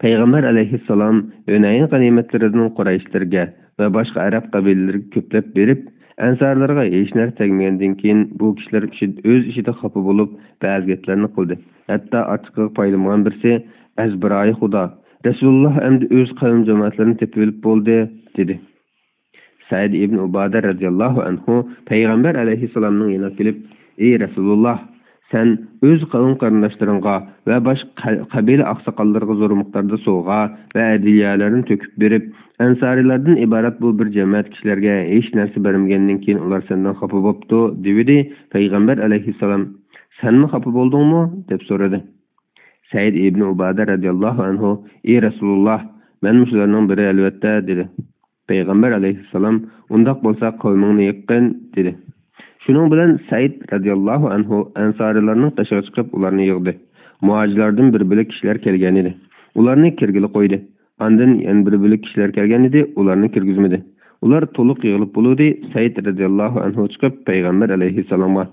پەيغەمبەر ئەلەيھىسسالام ھۈنەين غەنىيمەتلىرىدىن قۇرەيشلەرگە ۋە باشقا ئەرەب قەبىلىلىرىگە كۆپلەپ بېرىپ، ئەنسارىيلارغا ھېچ نەرسە تەگمىگەندىن كېيىن، بۇ كىشىلەر ئىچىدە، ئۆز ئىچىدە خاپا بولۇپ، بەزى گەپلەرنى قىلدى. ھەتتا ئاچچىقىغا پايلىمىغان بىرسى، «ئەزبىرايى خۇدا! رەسۇلۇللاھ ئەمدى ئۆز قەۋم جامائەتلىرىنى تېپىۋېلىپ بولدى» دېدى. سەئىد ئىبن ئۇبادە رەزىياللاھۇ ئەنھۇ پەيغەمبەر ئەلەيھىسسالامنىڭ يېنىغا كېلىپ، «ئەي رەسۇلۇللاھ، سەن ئۆز قەۋم قېرىنداشلىرىڭغا ۋە باشقا قە-، قەبىلە ئاقساقاللىرىغا زور مىقداردا سوۋغا ۋە ھەدىيەلەرنى تۆكۈپ بېرىپ، ئەنسارىيلاردىن ئىبارەت بۇ بىر جەمەت كىشىلەرگە ھېچ نەرسە بەرمىگەندىن كېيىن، ئۇلار سەندىن خاپا بوپتۇ» دېۋىدى. پەيغەمبەر ئەلەيھىسسالام، «سەنمۇ خاپا بولدۇڭمۇ؟» دەپ سورىدى. سەئىد ئىبن ئۇبادە رەزىياللاھۇ ئەنھۇ، «ئەي رەسۇلۇللاھ، مەنمۇ شۇلارنىڭ بىرى ئەلۋەتتە» دېدى. پەيغەمبەر ئەلەيھىسسالام، «ئۇنداق بولسا قەۋمىڭنى يىغقىن» دېدى. شۇنىڭ بىلەن سەئىد رەزىياللاھۇ ئەنھۇ ئەنسارىيلارنىڭ قېشىغا چىقىپ ئۇلارنى يىغدى. مۇھاجىرلاردىن بىر بۆلەك كىشىلەر كەلگەنىدى. ئۇلارنى كىرگىلى قويدى. ئاندىن يەنە بىر بۆلەك كىشىلەر كەلگەنىدى، ئۇلارنى كىرگۈزمىدى. ئۇلار تولۇق يىغىلىپ بولۇۋىدى، سەئىد رەزىياللاھۇ ئەنھۇ چىقىپ پەيغەمبەر ئەلەيھىسسالامغا،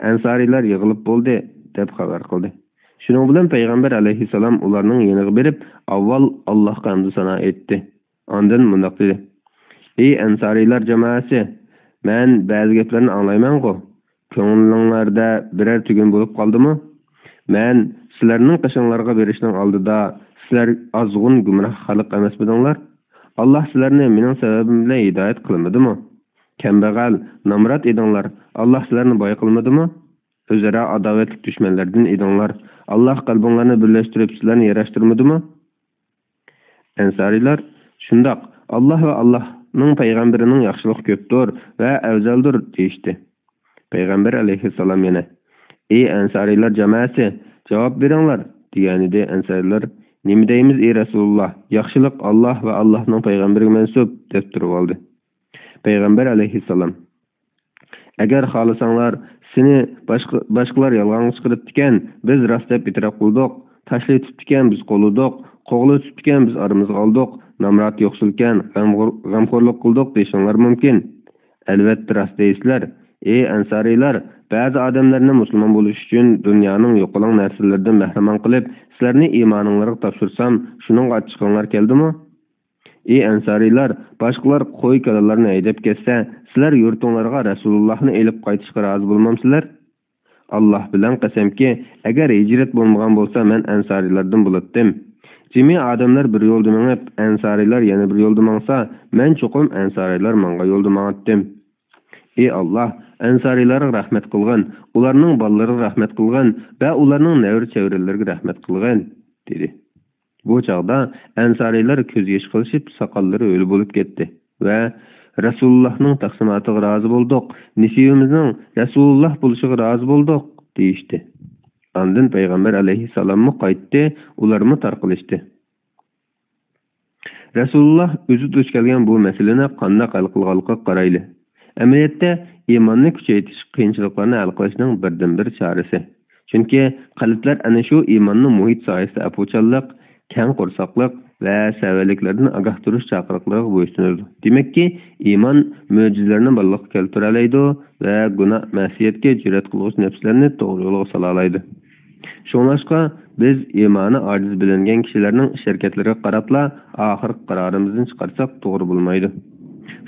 «ئەنسارىيلار يىغىلىپ بولدى» دەپ خەۋەر قىلدى. شۇنىڭ بىلەن پەيغەمبەر ئەلەيھىسسالام ئۇلارنىڭ يېنىغا بېرىپ، ئاۋۋال ئاللاھقا ھەمدۇ سانا ئېيتتى. ئاندىن مۇنداق دېدى: «ئەي ئەنسارىيلار جامائەسى، مەن بەزى گەپلەرنى ئاڭلايمەنغۇ؟ كۆڭلۈڭلاردا بىرەر تۈگۈن بولۇپ قالدىمۇ؟ مەن سىلەرنىڭ قېشىڭلارغا بېرىشنىڭ ئالدىدا سىلەر ئازغۇن گۇمراھ خەلق ئەمەسمىدىڭلار؟ ئاللاھ سىلەرنى مېنىڭ سەۋەبىم بىلەن ھىدايەت قىلمىدىمۇ؟ كەمبەغەل، نامرات ئىدىڭلار، ئاللاھ سىلەرنى باي قىلمىدىمۇ؟ ئۆزئارا ئاداۋەتلىك دۈشمەنلەردىن ئىدىڭلار، ئاللاھ قەلبىڭلارنى بىرلەشتۈرۈپ سىلەرنى يارايلاشتۇرمىدىمۇ؟» ئەنسارىيلار، «شۇنداق، ئاللاھ ۋە ئاللاھنىڭ پەيغەمبىرىنىڭ ياخشىلىقى كۆپتۇر ۋە ئەۋزەلدۇر» دېيىشتى. پەيغەمبەر ئەلەيھىسسالام يەنە، «ئەي ئەنسارىيلار جامائەسى، جاۋاب بېرىڭلار» دېگەنىدى. ئەنسارىيلار، «نېمە دەيمىز، ئەي رەسۇلۇللاھ، ياخشىلىق ئاللاھ ۋە ئاللاھنىڭ پەيغەمبىرىگە مەنسۇپ» دەپ تۇرۇۋالدى. پەيغەمبەر ئەلەيھىسسالام، «ئەگەر خالىساڭلار، سېنى باشقا، باشقىلار يالغانغا چىقىرىپتىكەن، بىز راست دەپ ئېتىراپ قىلدۇق، تاشلىۋېتىپتىكەن، بىز قوللىدۇق، قوغلىۋېتىپتىكەن، بىز ئارىمىزغا ئالدۇق، نامرات يوقسۇلكەن، غەمخور-، غەمخورلۇق قىلدۇق دېيىشىڭلار مۇمكىن. ئەلۋەتتە راست دەيسىلەر. ئى ئەنسارىيلار، بەزى ئادەملەرنى مۇسۇلمان بولۇش ئۈچۈن دۇنيانىڭ يوقىلاڭ نەرسىلىرىدىن بەھرىمەن قىلىپ، سىلەرنى ئىمانىڭلارغا تاپشۇرسام، شۇنىڭغا ئاچچىقىڭلار كەلدىمۇ؟ ئى ئەنسارىيلار، باشقىلار قوي-كالىلارنى ھەيدەپ كەتسە، سىلەر يۇرتۇڭلارغا رەسۇلۇللاھنى ئېلىپ قايتىشقا رازى بولمامسىلەر؟ ئاللاھ بىلەن قەسەمكى، ئەگەر ھىجرەت بولمىغان بولسا، مەن ئەنسارىيلاردىن بولاتتىم. جىمى ئادەملەر بىر يولدا مېڭىپ، ئەنسارىيلار يەنە بىر يولدا ماڭسا، مەن چوقۇم ئەنسارىيلار ماڭغان يولدا ماڭاتتىم. ئى ئاللاھ، ئەنسارىيلارغا رەھمەت قىلغىن، ئۇلارنىڭ بالىلىرىغا رەھمەت قىلغىن ۋە ئۇلارنىڭ نەۋرە-چەۋرىلىرىگە رەھمەت قىلغىن، دېدى. بۇ چاغدا ئەنسارىيلار كۆز يېشى قىلىشىپ، ساقاللىرى ھۆل بولۇپ كەتتى ۋە رەسۇلۇللاھنىڭ تەقسىماتىغا رازى بولدۇق، نېسىۋىمىزنىڭ رەسۇلۇللاھ بولۇشىغا رازى بولدۇق، دېيىشتى. ئاندىن پەيغەمبەر ئەلەيھىسسالاممۇ قايتتى، ئۇلارمۇ تارقىلىشتى. رەسۇلۇللاھ ئۆزى دۇچ كەلگەن بۇ مەسىلىنى قانداق ھەل قىلغانلىقىغا قارايلى. ئەمەلىيەتتە، ئىماننى كۈچەيتىش قىيىنچىلىقلارنى ھەل قىلىشنىڭ بىردىنبىر چارىسى. چۈنكى قەلبلەر ئەنە شۇ ئىماننى مۇھىت سايىسىدە ئەپۇچانلىق، كەڭ قورساقلىق ۋە سەۋەنلىكلەردىن ئاگاھ تۇرۇش چاقىرىقلىرىغا بويسۇنىدۇ. دېمەككى، ئىمان مۆجىزىلەرنى بارلىققا كەلتۈرەلەيدۇ ۋە گۇناھ، مەسىيەتكە جۈرئەت قىلغۇچ نەپسلەرنى توغرا يولغا سالالايدۇ. شۇڭلاشقا، بىز ئىمانى ئاجىز بىلىنگەن كىشىلەرنىڭ ئىش-ھەرىكەتلىرىگە قاراپلا ئاخىرقى قارارىمىزنى چىقارساق توغرا بولمايدۇ.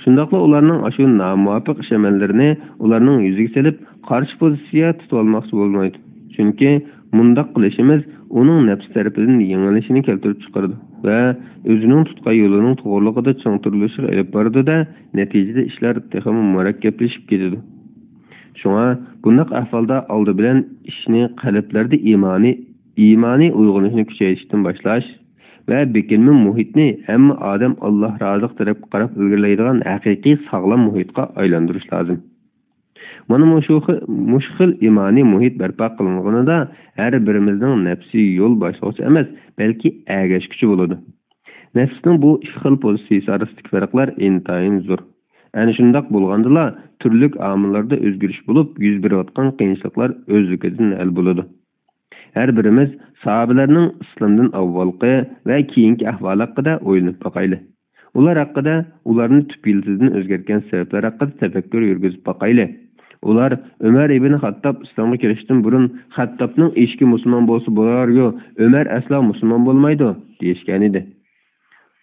شۇنداقلا ئۇلارنىڭ ئاشۇ نامۇۋاپىق ئىش-ئەمەللىرىنى ئۇلارنىڭ يۈزىگە سېلىپ، قارشى پوزىتسىيە تۇتۇۋالماقچى بولمايدۇ. چۈنكى مۇنداق قىلىشىمىز ئۇنىڭ نەپسى تەرىپىدىن يېڭىلىشىنى كەلتۈرۈپ چىقىرىدۇ ۋە ئۆزىنىڭ تۇتقان يولىنىڭ توغرىلىقىدا چىڭ تۇرۇلۇشىغا ئېلىپ بارىدۇ-دە، نەتىجىدە ئىشلار تېخىمۇ مۇرەككەپلىشىپ كېتىدۇ. شۇڭا بۇنداق ئەھۋالدا ئالدى بىلەن ئىشنى قەلبلەردە ئىمانى، ئىمانىي ئويغىنىشنى كۈچەيتىشتىن باشلاش ۋە بېكىنمە مۇھىتنى ھەممە ئادەم ئاللاھ رازىلىقى تەرەپكە قاراپ ئىلگىرىلەيدىغان ھەقىقىي ساغلام مۇھىتقا ئايلاندۇرۇش لازىم. مانا مۇشۇ خى-، مۇشۇ خىل ئىمانىي مۇھىت بەرپا قىلىنغىنىدا، ھەر بىرىمىزنىڭ نەپسى يول باشلىغۇچى ئەمەس، بەلكى ئەگەشكۈچى بولىدۇ. نەپسنىڭ بۇ ئىككى خىل پوزىتسىيىسى ئارىسىدىكى پەرقلەر ئىنتايىن زور. ئەنە شۇنداق بولغاندىلا، تۈرلۈك ئامىللاردا ئۆزگىرىش بولۇپ، يۈز بېرىۋاتقان قىيىنچىلىقلار ئۆزلۈكىدىن ھەل بولىدۇ. ھەر بىرىمىز ساھابىلەرنىڭ ئىسلامدىن ئاۋۋالقى ۋە كېيىنكى ئەھۋالى ھەققىدە ئويلىنىپ باقايلى. ئۇلار ھەققىدە، ئۇلارنى تۈپ يىلتىزىدىن ئۆزگەرتكەن سەۋەبلەر ھەققىدە تەپەككۇر يۈرگۈزۈپ باقايلى. ئۇلار ئۆمەر ئىبن خەتتاب ئىسلامغا كىرىشتىن بۇرۇن، «خەتتابنىڭ ئېشىكى مۇسۇلمان بولسا بولاريۇ، ئۆمەر ئەسلا مۇسۇلمان بولمايدۇ» دېيىشكەنىدى.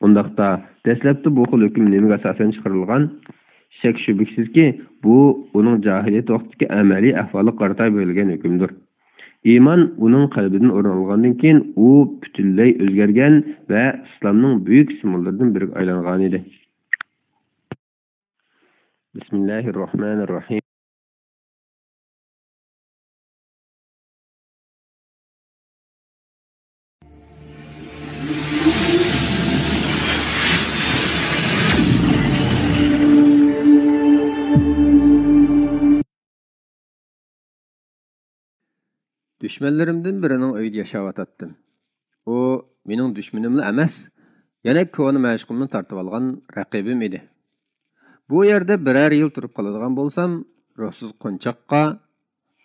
ئۇنداقتا، دەسلەپتە بۇ خىل ھۆكۈم نېمىگە ئاساسەن چىقىرىلغان؟ شەك-شۈبھىسىزكى، بۇ ئۇنىڭ جاھىلىيەت ۋاقتىدىكى ئەمەلىي ئەھۋالىغا قارىتا بېرىلگەن ھۆكۈمدۇر. ئىمان ئۇنىڭ قەلبىدىن ئورۇن ئالغاندىن كېيىن، ئۇ پۈتۈنلەي ئۆزگەرگەن ۋە ئىسلامنىڭ بۈيۈك سىمۋوللىرىدىن بىرىگە ئايلانغانىدى. بىسمىللاھىررەھمانىررەھىم. دۈشمەنلىرىمدىن بىرىنىڭ ئۆيىدە ياشاۋاتاتتىم. ئۇ مېنىڭ دۈشمىنىملا ئەمەس، يەنە كونا مەشۇقۇمنى تارتىۋالغان رەقىبىم ئىدى. بۇ يەردە بىرەر يىل تۇرۇپ قالىدىغان بولسام، روھسىز قونچاققا،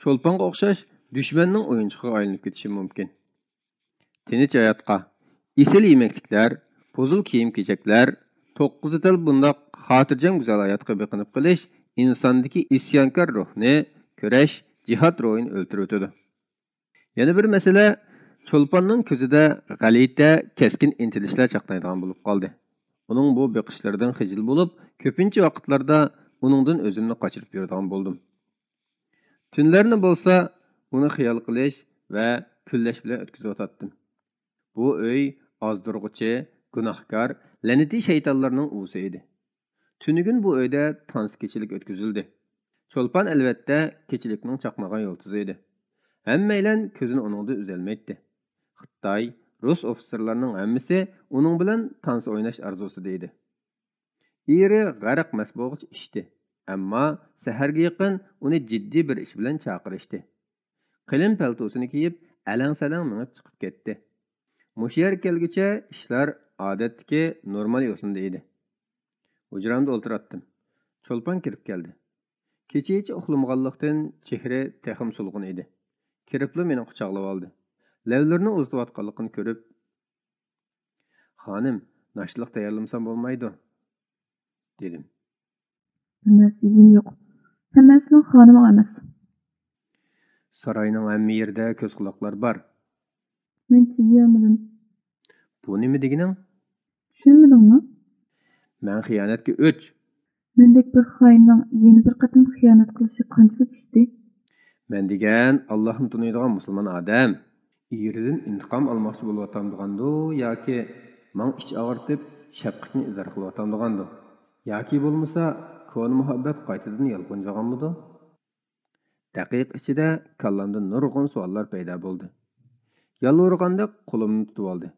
چولپانغا ئوخشاش دۈشمەننىڭ ئويۇنچۇقىغا ئايلىنىپ كېتىشىم مۇمكىن. تىنچ ھاياتقا، ئېسىل يېمەكلىكلەر، پۇزۇل كىيىم-كېچەكلەر، توققۇزى تەل بۇنداق خاتىرجەم گۈزەل ھاياتقا بېقىنىپ قېلىش ئىنساندىكى ئىسيانكار روھنى، كۈرەش، جىھاد روھىنى ئۆلتۈرۈۋېتىدۇ. يەنە بىر مەسىلە، چولپاننىڭ كۆزىدە غەلىتە، كەسكىن ئىنتىلىشلار چاقنايدىغان بولۇپ قالدى. ئۇنىڭ بۇ بېقىشلىرىدىن خىجىل بولۇپ، كۆپىنچە ۋاقىتلاردا ئۇنىڭدىن ئۆزۈمنى قاچۇرۇپ يۈرىدىغان بولدۇم. تۈنلەرنى بولسا ئۇنى خىيال قىلىش ۋە كۈنلەش بىلەن ئۆتكۈزۈۋاتاتتىم. بۇ ئۆي ئازدۇرغۇچى، گۇناھكار، لەنىتىي شەيتانلارنىڭ ئۇۋىسى ئىدى. تۈنۈگۈن بۇ ئۆيدە تانسا كېچىلىك ئۆتكۈزۈلدى. چولپان، ئەلۋەتتە، كېچىلىكنىڭ چاقنىغان يۇلتۇزى ئىدى. ھەممەيلەن كۆزىنى ئۇنىڭدىن ئۈزەلمەيتتى. خىتاي، رۇس ئوفىتسېرلارنىڭ ھەممىسى ئۇنىڭ بىلەن تانسا ئويناش ئارزۇسىدا ئىدى. ئېرى غەرق مەست بولغۇچە ئىچتى. ئەمما سەھەرگە يېقىن ئۇنى جىددىي بىر ئىش بىلەن چاقىرىشتى. قېلىن پەلتوسىنى كىيىپ، ئەلەڭ-سەلەڭ مېڭىپ چىقىپ كەتتى. مۇشۇ يەرگە كەلگۈچە ئىشلار ئادەتتىكى نورمال يوسۇندا ئىدى. ھۇجرامدا ئولتۇراتتىم. چولپان كىرىپ كەلدى. كېچىچە ئۇخلىمىغانلىقتىن، چېھرى تېخىمۇ سولغۇن ئىدى. كىرىپلا مېنى قۇچاقلىۋالدى. لەۋلىرىنى ئۇزىتىۋاتقانلىقىنى كۆرۈپ، «خانىم، ناشتىلىق تەييارلىمىسام بولمايدۇ، دېدىم. بىر نەرسە يېگۈم يوق. ھەممەسىنىڭ خانىمىغا ئەمەس. ساراينىڭ ھەممە يېرىدە كۆز-قۇلاقلار بار. مەن چىدىيالمىدىم. بۇ نېمە دېگىنىڭ؟ چۈشەنمىدىڭمۇ؟ مەن خىيانەتكە ئۆچ. مەندەك بىر خائىننىڭ يەنە بىر قېتىم خىيانەت قىلىشى قانچىلىك ئىشتى؟ مەن دېگەن ئاللاھنى تونۇيدىغان مۇسۇلمان ئادەم. ئېرىدىن ئىنتىقام ئالماقچى بولۇۋاتامدىغاندۇ ياكى ماڭا ئىچ ئاغرىتىپ، شەپقىتىنى ئىزھار قىلىۋاتامدىغاندۇ؟ ياكى بولمىسا، كونا مۇھەببەت قايتىدىن يالقۇنجىغانمىدۇ؟ دەقىقە ئىچىدە كاللامدا نۇرغۇن سوئاللار پەيدا بولدى. يالۋۇرغاندەك قولۇمنى تۇتۇۋالدى.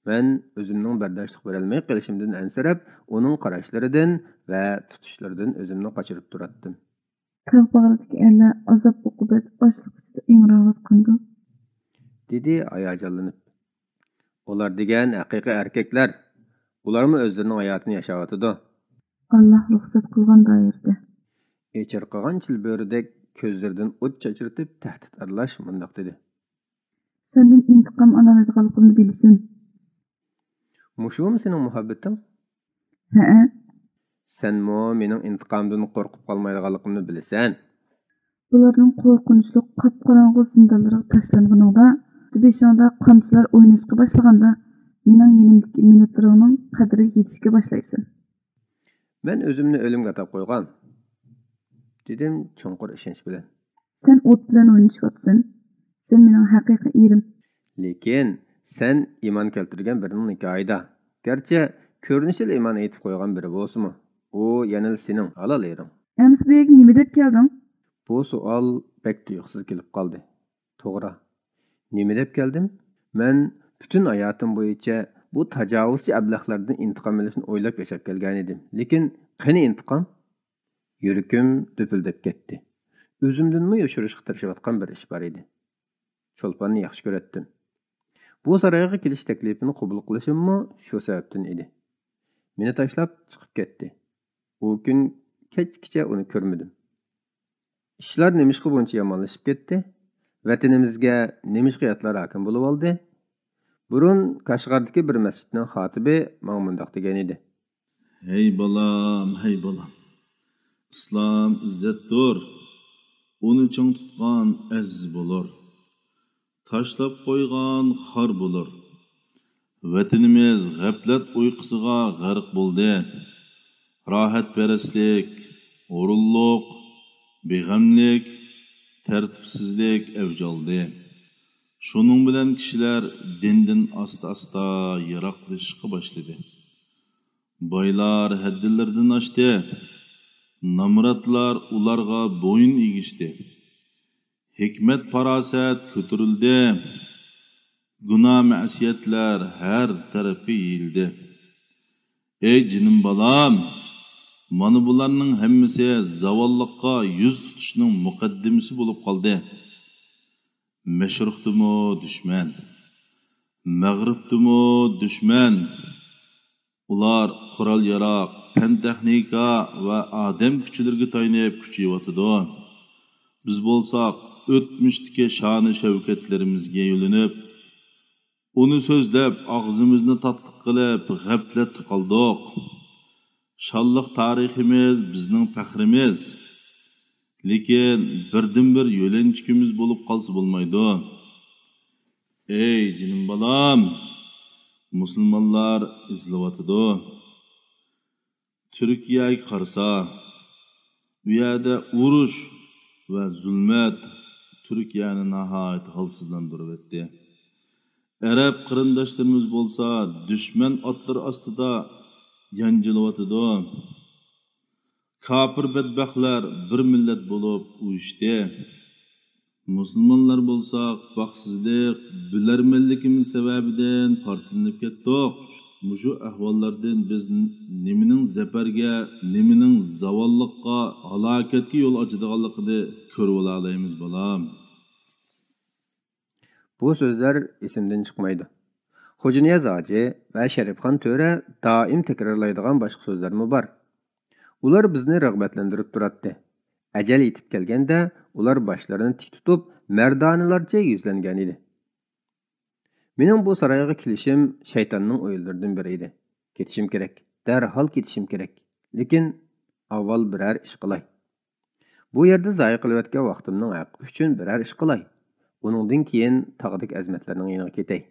مەن ئۆزۈمنىڭ بەرداشلىق بېرەلمەي قېلىشىمدىن ئەنسىرەپ، ئۇنىڭ قاراشلىرىدىن ۋە تۇتۇشلىرىدىن ئۆزۈمنى قاچۇرۇپ تۇراتتىم. تاغ باغرىدىكى ئەرلەر ئازاب-ئوقۇبەت، ئاچلىق ئىچىدە ئىڭراۋاتقاندۇ؟ دېدى ھاياجانلىنىپ. ئۇلار دېگەن ھەقىقىي ئەركەكلەر. ئۇلارمۇ ئۆزلىرىنىڭ ھاياتىنى ياشاۋاتىدۇ. ئاللاھ رۇخسەت قىلغان دائىرىدە. ئېچىرقىغان چىلبۆرىدەك كۆزلىرىدىن ئوت چاچرىتىپ، تەھدىت ئارىلاش مۇنداق دېدى. سەندىن ئىنتىقام ئالالايدىغانلىقىمنى بىلىسەن. مۇشۇمۇ سېنىڭ مۇھەببىتىڭ؟ ھەئە. سەنمۇ مېنىڭ ئىنتىقامدىن قورقۇپ قالمايدىغانلىقىمنى بىلىسەن. بۇلارنىڭ قورقۇنچلۇق قاپقاراڭغۇ زىندانلىرىغا تاشلانغىنىڭدا، بېشىڭدا قامچىلار ئويناشقا باشلىغاندا، مېنىڭ يېنىمدىكى مىنۇتلىرىڭنىڭ قەدرىگە يېتىشكە باشلايسەن. مەن ئۆزۈمنى ئۆلۈمگە ئاتاپ قويغان، دېدىم چوڭقۇر ئىشەنچ بىلەن. سەن ئوت بىلەن ئوينىشىۋاتىسەن. سەن مېنىڭ ھەقىقىي ئېرىم. لېكىن سەن ئىمان كەلتۈرگەن بىرىنىڭ نىكاھىدا. گەرچە كۆرۈنۈشىدە ئىمان ئېيتىپ قويغان بىرى بولسىمۇ، ئۇ يەنىلا سېنىڭ ھالال ئېرىڭ. ئەمىسە بۇ يەرگە نېمە دەپ كەلدىڭ؟ بۇ سوئال بەك تۇيۇقسىز كېلىپ قالدى. توغرا. نېمە دەپ كەلدىم؟ مەن پۈتۈن ھاياتىم بويىچە بۇ تاجاۋۇزچى ئەبلەخلەردىن ئىنتىقام ئېلىشنى ئويلاپ ياشاپ كەلگەنىدىم. لېكىن قېنى ئىنتىقام؟ يۈرىكىم دۈپۈلدەپ كەتتى. ئۆزۈمدىنمۇ يوشۇرۇشقا تىرىشىۋاتقان بىر ئىش بار ئىدى. چولپاننى ياخشى كۆرەتتىم. بۇ سارايغا كېلىش تەكلىپىنى قوبۇل قىلىشىممۇ شۇ سەۋەبتىن ئىدى. مېنى تاشلاپ چىقىپ كەتتى. ئۇ كۈن كەچكىچە ئۇنى كۆرمىدىم. ئىشلار نېمىشقا بۇنچە يامانلىشىپ كەتتى؟ ۋەتىنىمىزگە نېمىشقا ياتلار ھاكىم بولۇۋالدى؟ بۇرۇن كاشغاردىكى بىر مەسچىتنىڭ خاتىبى ماڭا مۇنداق دېگەنىدى. ھەي بالام، ھەي بالام! ئىسلام ئىززەتتۇر، ئۇنى چىڭ تۇتقان ئەزىز بولۇر. تاشلاپ قويغان خار بولۇر. ۋەتىنىمىز غەپلەت ئۇيقۇسىغا غەرق بولدى. راھەتپەرەسلىك، ھۇرۇنلۇق، بىغەملىك، تەرتىپسىزلىك ئەۋج ئالدى. شۇنىڭ بىلەن كىشىلەر دىندىن ئاستا-ئاستا يىراقلىشىشقا باشلىدى. بايلار ھەددىلىرىدىن ئاشتى. نامراتلار ئۇلارغا بويۇن ئېگىشتى. ھېكمەت-پاراسەت كۆتۈرۈلدى. گۇناھ-مەسىيەتلەر ھەر تەرەپكە يېيىلدى. ئەي جېنىم بالام، مانا بۇلارنىڭ ھەممىسى زاۋاللىققا يۈز تۇتۇشنىڭ مۇقەددىمىسى بولۇپ قالدى. مەشرىقتىمۇ دۈشمەن، مەغرىبتىمۇ دۈشمەن. ئۇلار قورال-ياراغ، پەن-تېخنىكا ۋە ئادەم كۈچلىرىگە تايىنىپ كۈچىيىۋاتىدۇ. بىز بولساق ئۆتمۈشتىكى شانە-شەۋكەتلىرىمىزگە يۆلىنىپ، ئۇنى سۆزلەپ، ئاغزىمىزنى تاتلىق قىلىپ، غەپلەتتە قالدۇق. شانلىق تارىخىمىز بىزنىڭ پەخرىمىز. لېكىن بىردىنبىر يۆلەنچۈكىمىز بولۇپ قالسا بولمايدۇ. ئەي جېنىم بالام، مۇسۇلمانلار ئېزىلىۋاتىدۇ. تۈركىيەگە قارىسا، ئۇ يەردە ئۇرۇش ۋە زۇلمەت تۈركىيەنى ناھايىتى ھالسىزلاندۇرۇۋەتتى. ئەرەب قېرىنداشلىرىمىز بولسا دۈشمەن ئاتلىرى ئاستىدا يانجىلىۋاتىدۇ. كاپىر بەتبەختلەر بىر مىللەت بولۇپ ئۇيۇشتى. مۇسۇلمانلار بولساق، بەختسىزلىك، بىلەرمەنلىكىمىز سەۋەبىدىن پارچىلىنىپ كەتتۇق. مۇشۇ ئەھۋاللاردىن بىز نېمىنىڭ زەپەرگە، نېمىنىڭ زاۋاللىققا، ھالاكەتكە يول ئاچىدىغانلىقىنى كۆرۈۋالالايمىز، بالام. بۇ سۆزلەر ئېسىمدىن چىقمايدۇ. خوجانىياز ھاجى ۋە شەرىپخان تۆرە دائىم تەكرارلايدىغان باشقا سۆزلەرمۇ بار. ئۇلار بىزنى رىغبەتلەندۈرۈپ تۇراتتى. ئەجەل يېتىپ كەلگەندە، ئۇلار باشلىرىنى تىك تۇتۇپ، مەردانىلەرچە يۈزلەنگەنىدى. مېنىڭ بۇ سارايغا كېلىشىم شەيتاننىڭ ئويلىرىدىن بىرى ئىدى. كېتىشىم كېرەك، دەرھال كېتىشىم كېرەك. لېكىن ئاۋۋال بىرەر ئىش قىلاي. بۇ يەردە زايە قىلىۋەتكەن ۋاقتىمنىڭ ھەققى ئۈچۈن بىرەر ئىش قىلاي. ئۇنىڭدىن كېيىن تاغدىكى ئەزىمەتلەرنىڭ يېنىغا كېتەي.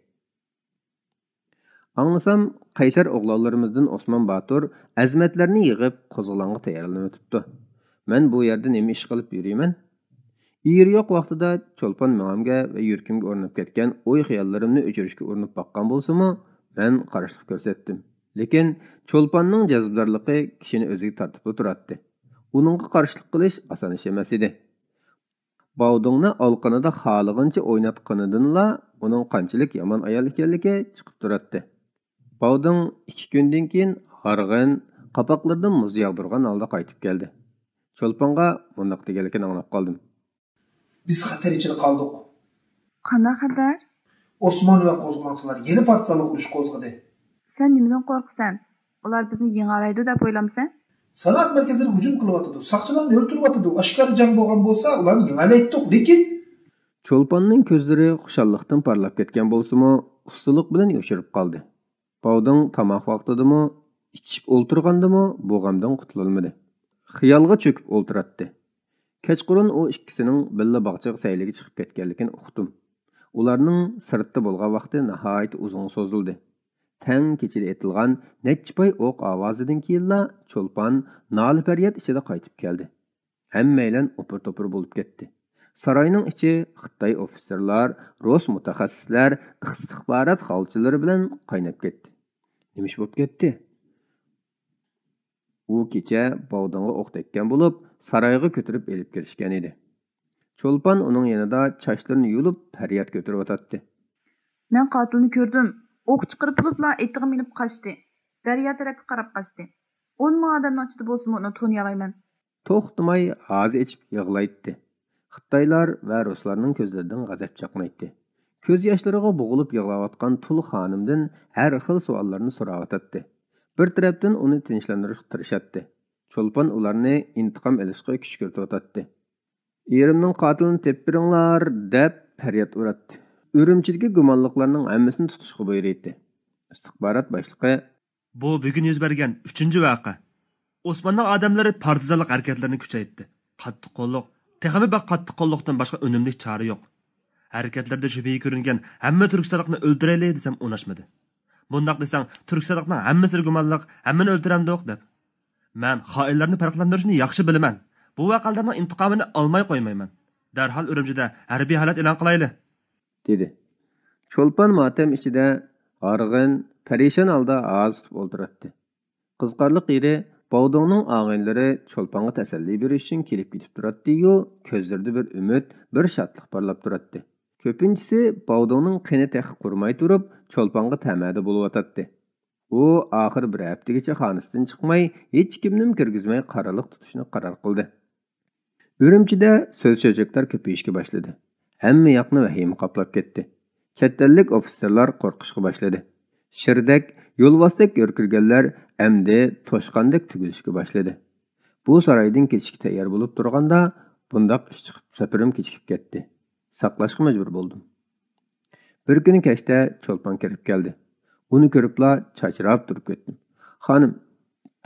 ئاڭلىسام، قەيسەر ئوغلانلىرىمىزدىن ئوسمان باتۇر ئەزىمەتلەرنى يىغىپ، قوزغىلاڭغا تەييارلىنىۋېتىپتۇ. مەن بۇ يەردە نېمە ئىش قىلىپ يۈرىمەن؟ ئېرى يوق ۋاقتىدا چولپان مېڭەمگە ۋە يۈرىكىمگە ئورناپ كەتكەن ئوي-خىياللىرىمنى ئۆچۈرۈشكە ئۇرۇنۇپ باققان بولسىمۇ، مەن قارشىلىق كۆرسەتتىم. لېكىن چولپاننىڭ جەزبىدارلىقى كىشىنى ئۆزىگە تارتىپلا تۇراتتى. ئۇنىڭغا قارشىلىق قىلىش ئاسان ئىش ئەمەس ئىدى. باۋدۇڭنى ئالىقىنىدا خالىغىنىچە ئويناتقىنىدىنلا ئۇنىڭ قانچىلىك يامان ئايال ئىكەنلىكى چىقىپ تۇراتتى. باۋدىڭ ئىككى كۈندىن كېيىن ھارغىن، قاپاقلىرىدىن مۇز ياغدۇرغان ھالدا قايتىپ كەلدى. چولپانغا مۇنداق دېگەنلىكىنى ئاڭلاپ قالدىم. بىز خەتەر ئىچىدە قالدۇق. قانداق خەتەر؟ ئوسمان ۋە قوزغىلاڭچىلار يەنە پارتىزانلىق ئۇرۇشى قوزغىدى. سەن نېمىدىن قورقىسەن؟ ئۇلار بىزنى يېڭەلەيدۇ دەپ ئويلامسەن؟ سانائەت مەركەزلىرىگە ھۇجۇم قىلىۋاتىدۇ، ساقچىلارنى ئۆلتۈرۈۋاتىدۇ. ئاشكارا جەڭ بولغان بولسا، ئۇلارنى يېڭەلەيتتۇق، لېكىن. چولپاننىڭ كۆزلىرى خۇشاللىقتىن پارلاپ كەتكەن بولسىمۇ، ئۇستىلىق بىلەن يوشۇرۇپ قالدى. باۋدىڭ تاماق ۋاقتىدىمۇ، ئىچىشىپ ئولتۇرغاندىمۇ بۇ غەمدىن قۇتۇلالمىدى. خىيالغا چۆكۈپ ئولتۇراتتى. كەچقۇرۇن ئۇ ئىككىسىنىڭ بىللە باغچىغا سەيلىگە چىقىپ كەتكەنلىكىنى ئۇقتۇم. ئۇلارنىڭ سىرتتا بولغان ۋاقتى ناھايىتى ئۇزۇنغا سوزۇلدى. تەڭ كېچىدە ئېتىلغان نەچچە پاي ئوق ئاۋازىدىن كېيىنلا چولپان نالە-پەرياد ئىچىدە قايتىپ كەلدى. ھەممەيلەن ئوپۇر-توپۇر بولۇپ كەتتى. ساراينىڭ ئىچى خىتاي ئوفىتسېرلار، رۇس مۇتەخەسسىسلەر، ئىستىخبارات خالچىلىرى بىلەن قايناپ كەتتى. نېمە ئىش بولۇپ كەتتى؟ ئۇ كېچە باۋدىڭغا ئوق تەگكەن بولۇپ، سارايغا كۆتۈرۈپ ئېلىپ كىرىشكەن ئىدى. چولپان ئۇنىڭ يېنىدا چاچلىرىنى يۇلۇپ پەرياد كۆتۈرۈۋاتاتتى. مەن قاتىلنى كۆردۈم. ئوق چىقىرىپ بولۇپلا ئېتىغا مىنىپ قاچتى. دەريا تەرەپكە قاراپ قاچتى. ئون مىڭ ئادەمنىڭ ئىچىدە بولسىمۇ ئۇنى تونۇيالايمەن. توختىماي ھازا ئېچىپ يىغلايتتى. خىتايلار ۋە رۇسلارنىڭ كۆزلىرىدىن غەزەپ چاقنايتتى. كۆز ياشلىرىغا بوغۇلۇپ يىغلاۋاتقان تۇل خانىمدىن ھەر خىل سوئاللارنى سوراۋاتاتتى. بىر تەرەپتىن ئۇنى تىنچلاندۇرۇشقا تىرىشاتتى. چولپان ئۇلارنى ئىنتىقام ئېلىشقا كۈشكۈرتۈۋاتاتتى. «ئېرىمنىڭ قاتىلىنى تېپىپ بېرىڭلار!» دەپ پەرياد ئۇراتتى. ئۈرۈمچىدىكى گۇمانلىقلارنىڭ ھەممىسىنى تۇتۇشقا بۇيرۇيتتى. ئىستىخبارات باشلىقى، بۇ بۈگۈن يۈز بەرگەن ئۈچىنچى ۋەقە. ئوسماننىڭ ئادەملىرى پارتىزانلىق ھەرىكەتلىرىنى كۈچەيتتى. قاتتىق قوللۇق، تېخىمۇ بەك قاتتىق قوللۇقتىن باشقا ئۈنۈملۈك چارە يوق. ھەرىكەتلىرىدە شۈبھىگە كۆرۈنگەن ھەممە تۈركىستانلىقنى ئۆلتۈرەيلى دېسەم ئۇناشمىدى. بۇنداق دېسەڭ، تۈركىستانلىقنىڭ ھەممىسىگە گۇمانلىق، ھەممىنى ئۆلتۈرەمدۇق دەپ. مەن خائىنلارنى پەرقلەندۈرۈشنى ياخشى بىلىمەن. بۇ ۋەقەلەرنىڭ ئىنتىقامىنى ئالماي قويمايمەن. دەرھال ئۈرۈمچىدە ھەربىي ھالەت ئېلان قىلايلى. دېدى. چولپان ماتەم ئىچىدە ھارغىن، پەرىشان ھالدا ھازا تۇتۇپ ئولتۇراتتى. قىزىقارلىق يېرى، باۋدۇڭنىڭ ئاغىنىلىرى چولپانغا تەسەللى بېرىش ئۈچۈن كېلىپ كېتىپ تۇراتتى-يۇ، كۆزلىرىدە بىر ئۈمىد، بىر شادلىق پارلاپ تۇراتتى. كۆپىنچىسى باۋدۇڭنىڭ قېنى تېخى قۇرۇماي تۇرۇپ، چولپانغا تەمەدە بولۇۋاتاتتى. ئۇ ئاخىرى بىر ھەپتىگىچە خانىسىدىن چىقماي، ھېچكىمنىمۇ كىرگۈزمەي قارالىق تۇتۇشنى قارار قىلدى. ئۈرۈمچىدە سۆز-چۆچەكلەر كۆپىيىشكە باشلىدى. ھەممە ياقنى ۋەھىمە قاپلاپ كەتتى. چەت ئەللىك ئوفىتسېرلار قورقۇشقا باشلىدى. شىردەك، يولۋاستەك ھۆركىرىگەنلەر ئەمدى توشقاندەك تۈگۈلۈشكە باشلىدى. بۇ سارايدىن كېتىشكە تەييار بولۇپ تۇرغاندا، بۇنداق ئىش چىقىپ، سەپىرىم كېچىكىپ كەتتى. ساقلاشقا مەجبۇر بولدۇم. بىر كۈنى كەچتە چولپان كىرىپ كەلدى. ئۇنى كۆرۈپلا چاچراپ تۇرۇپ كەتتىم. «خانىم»،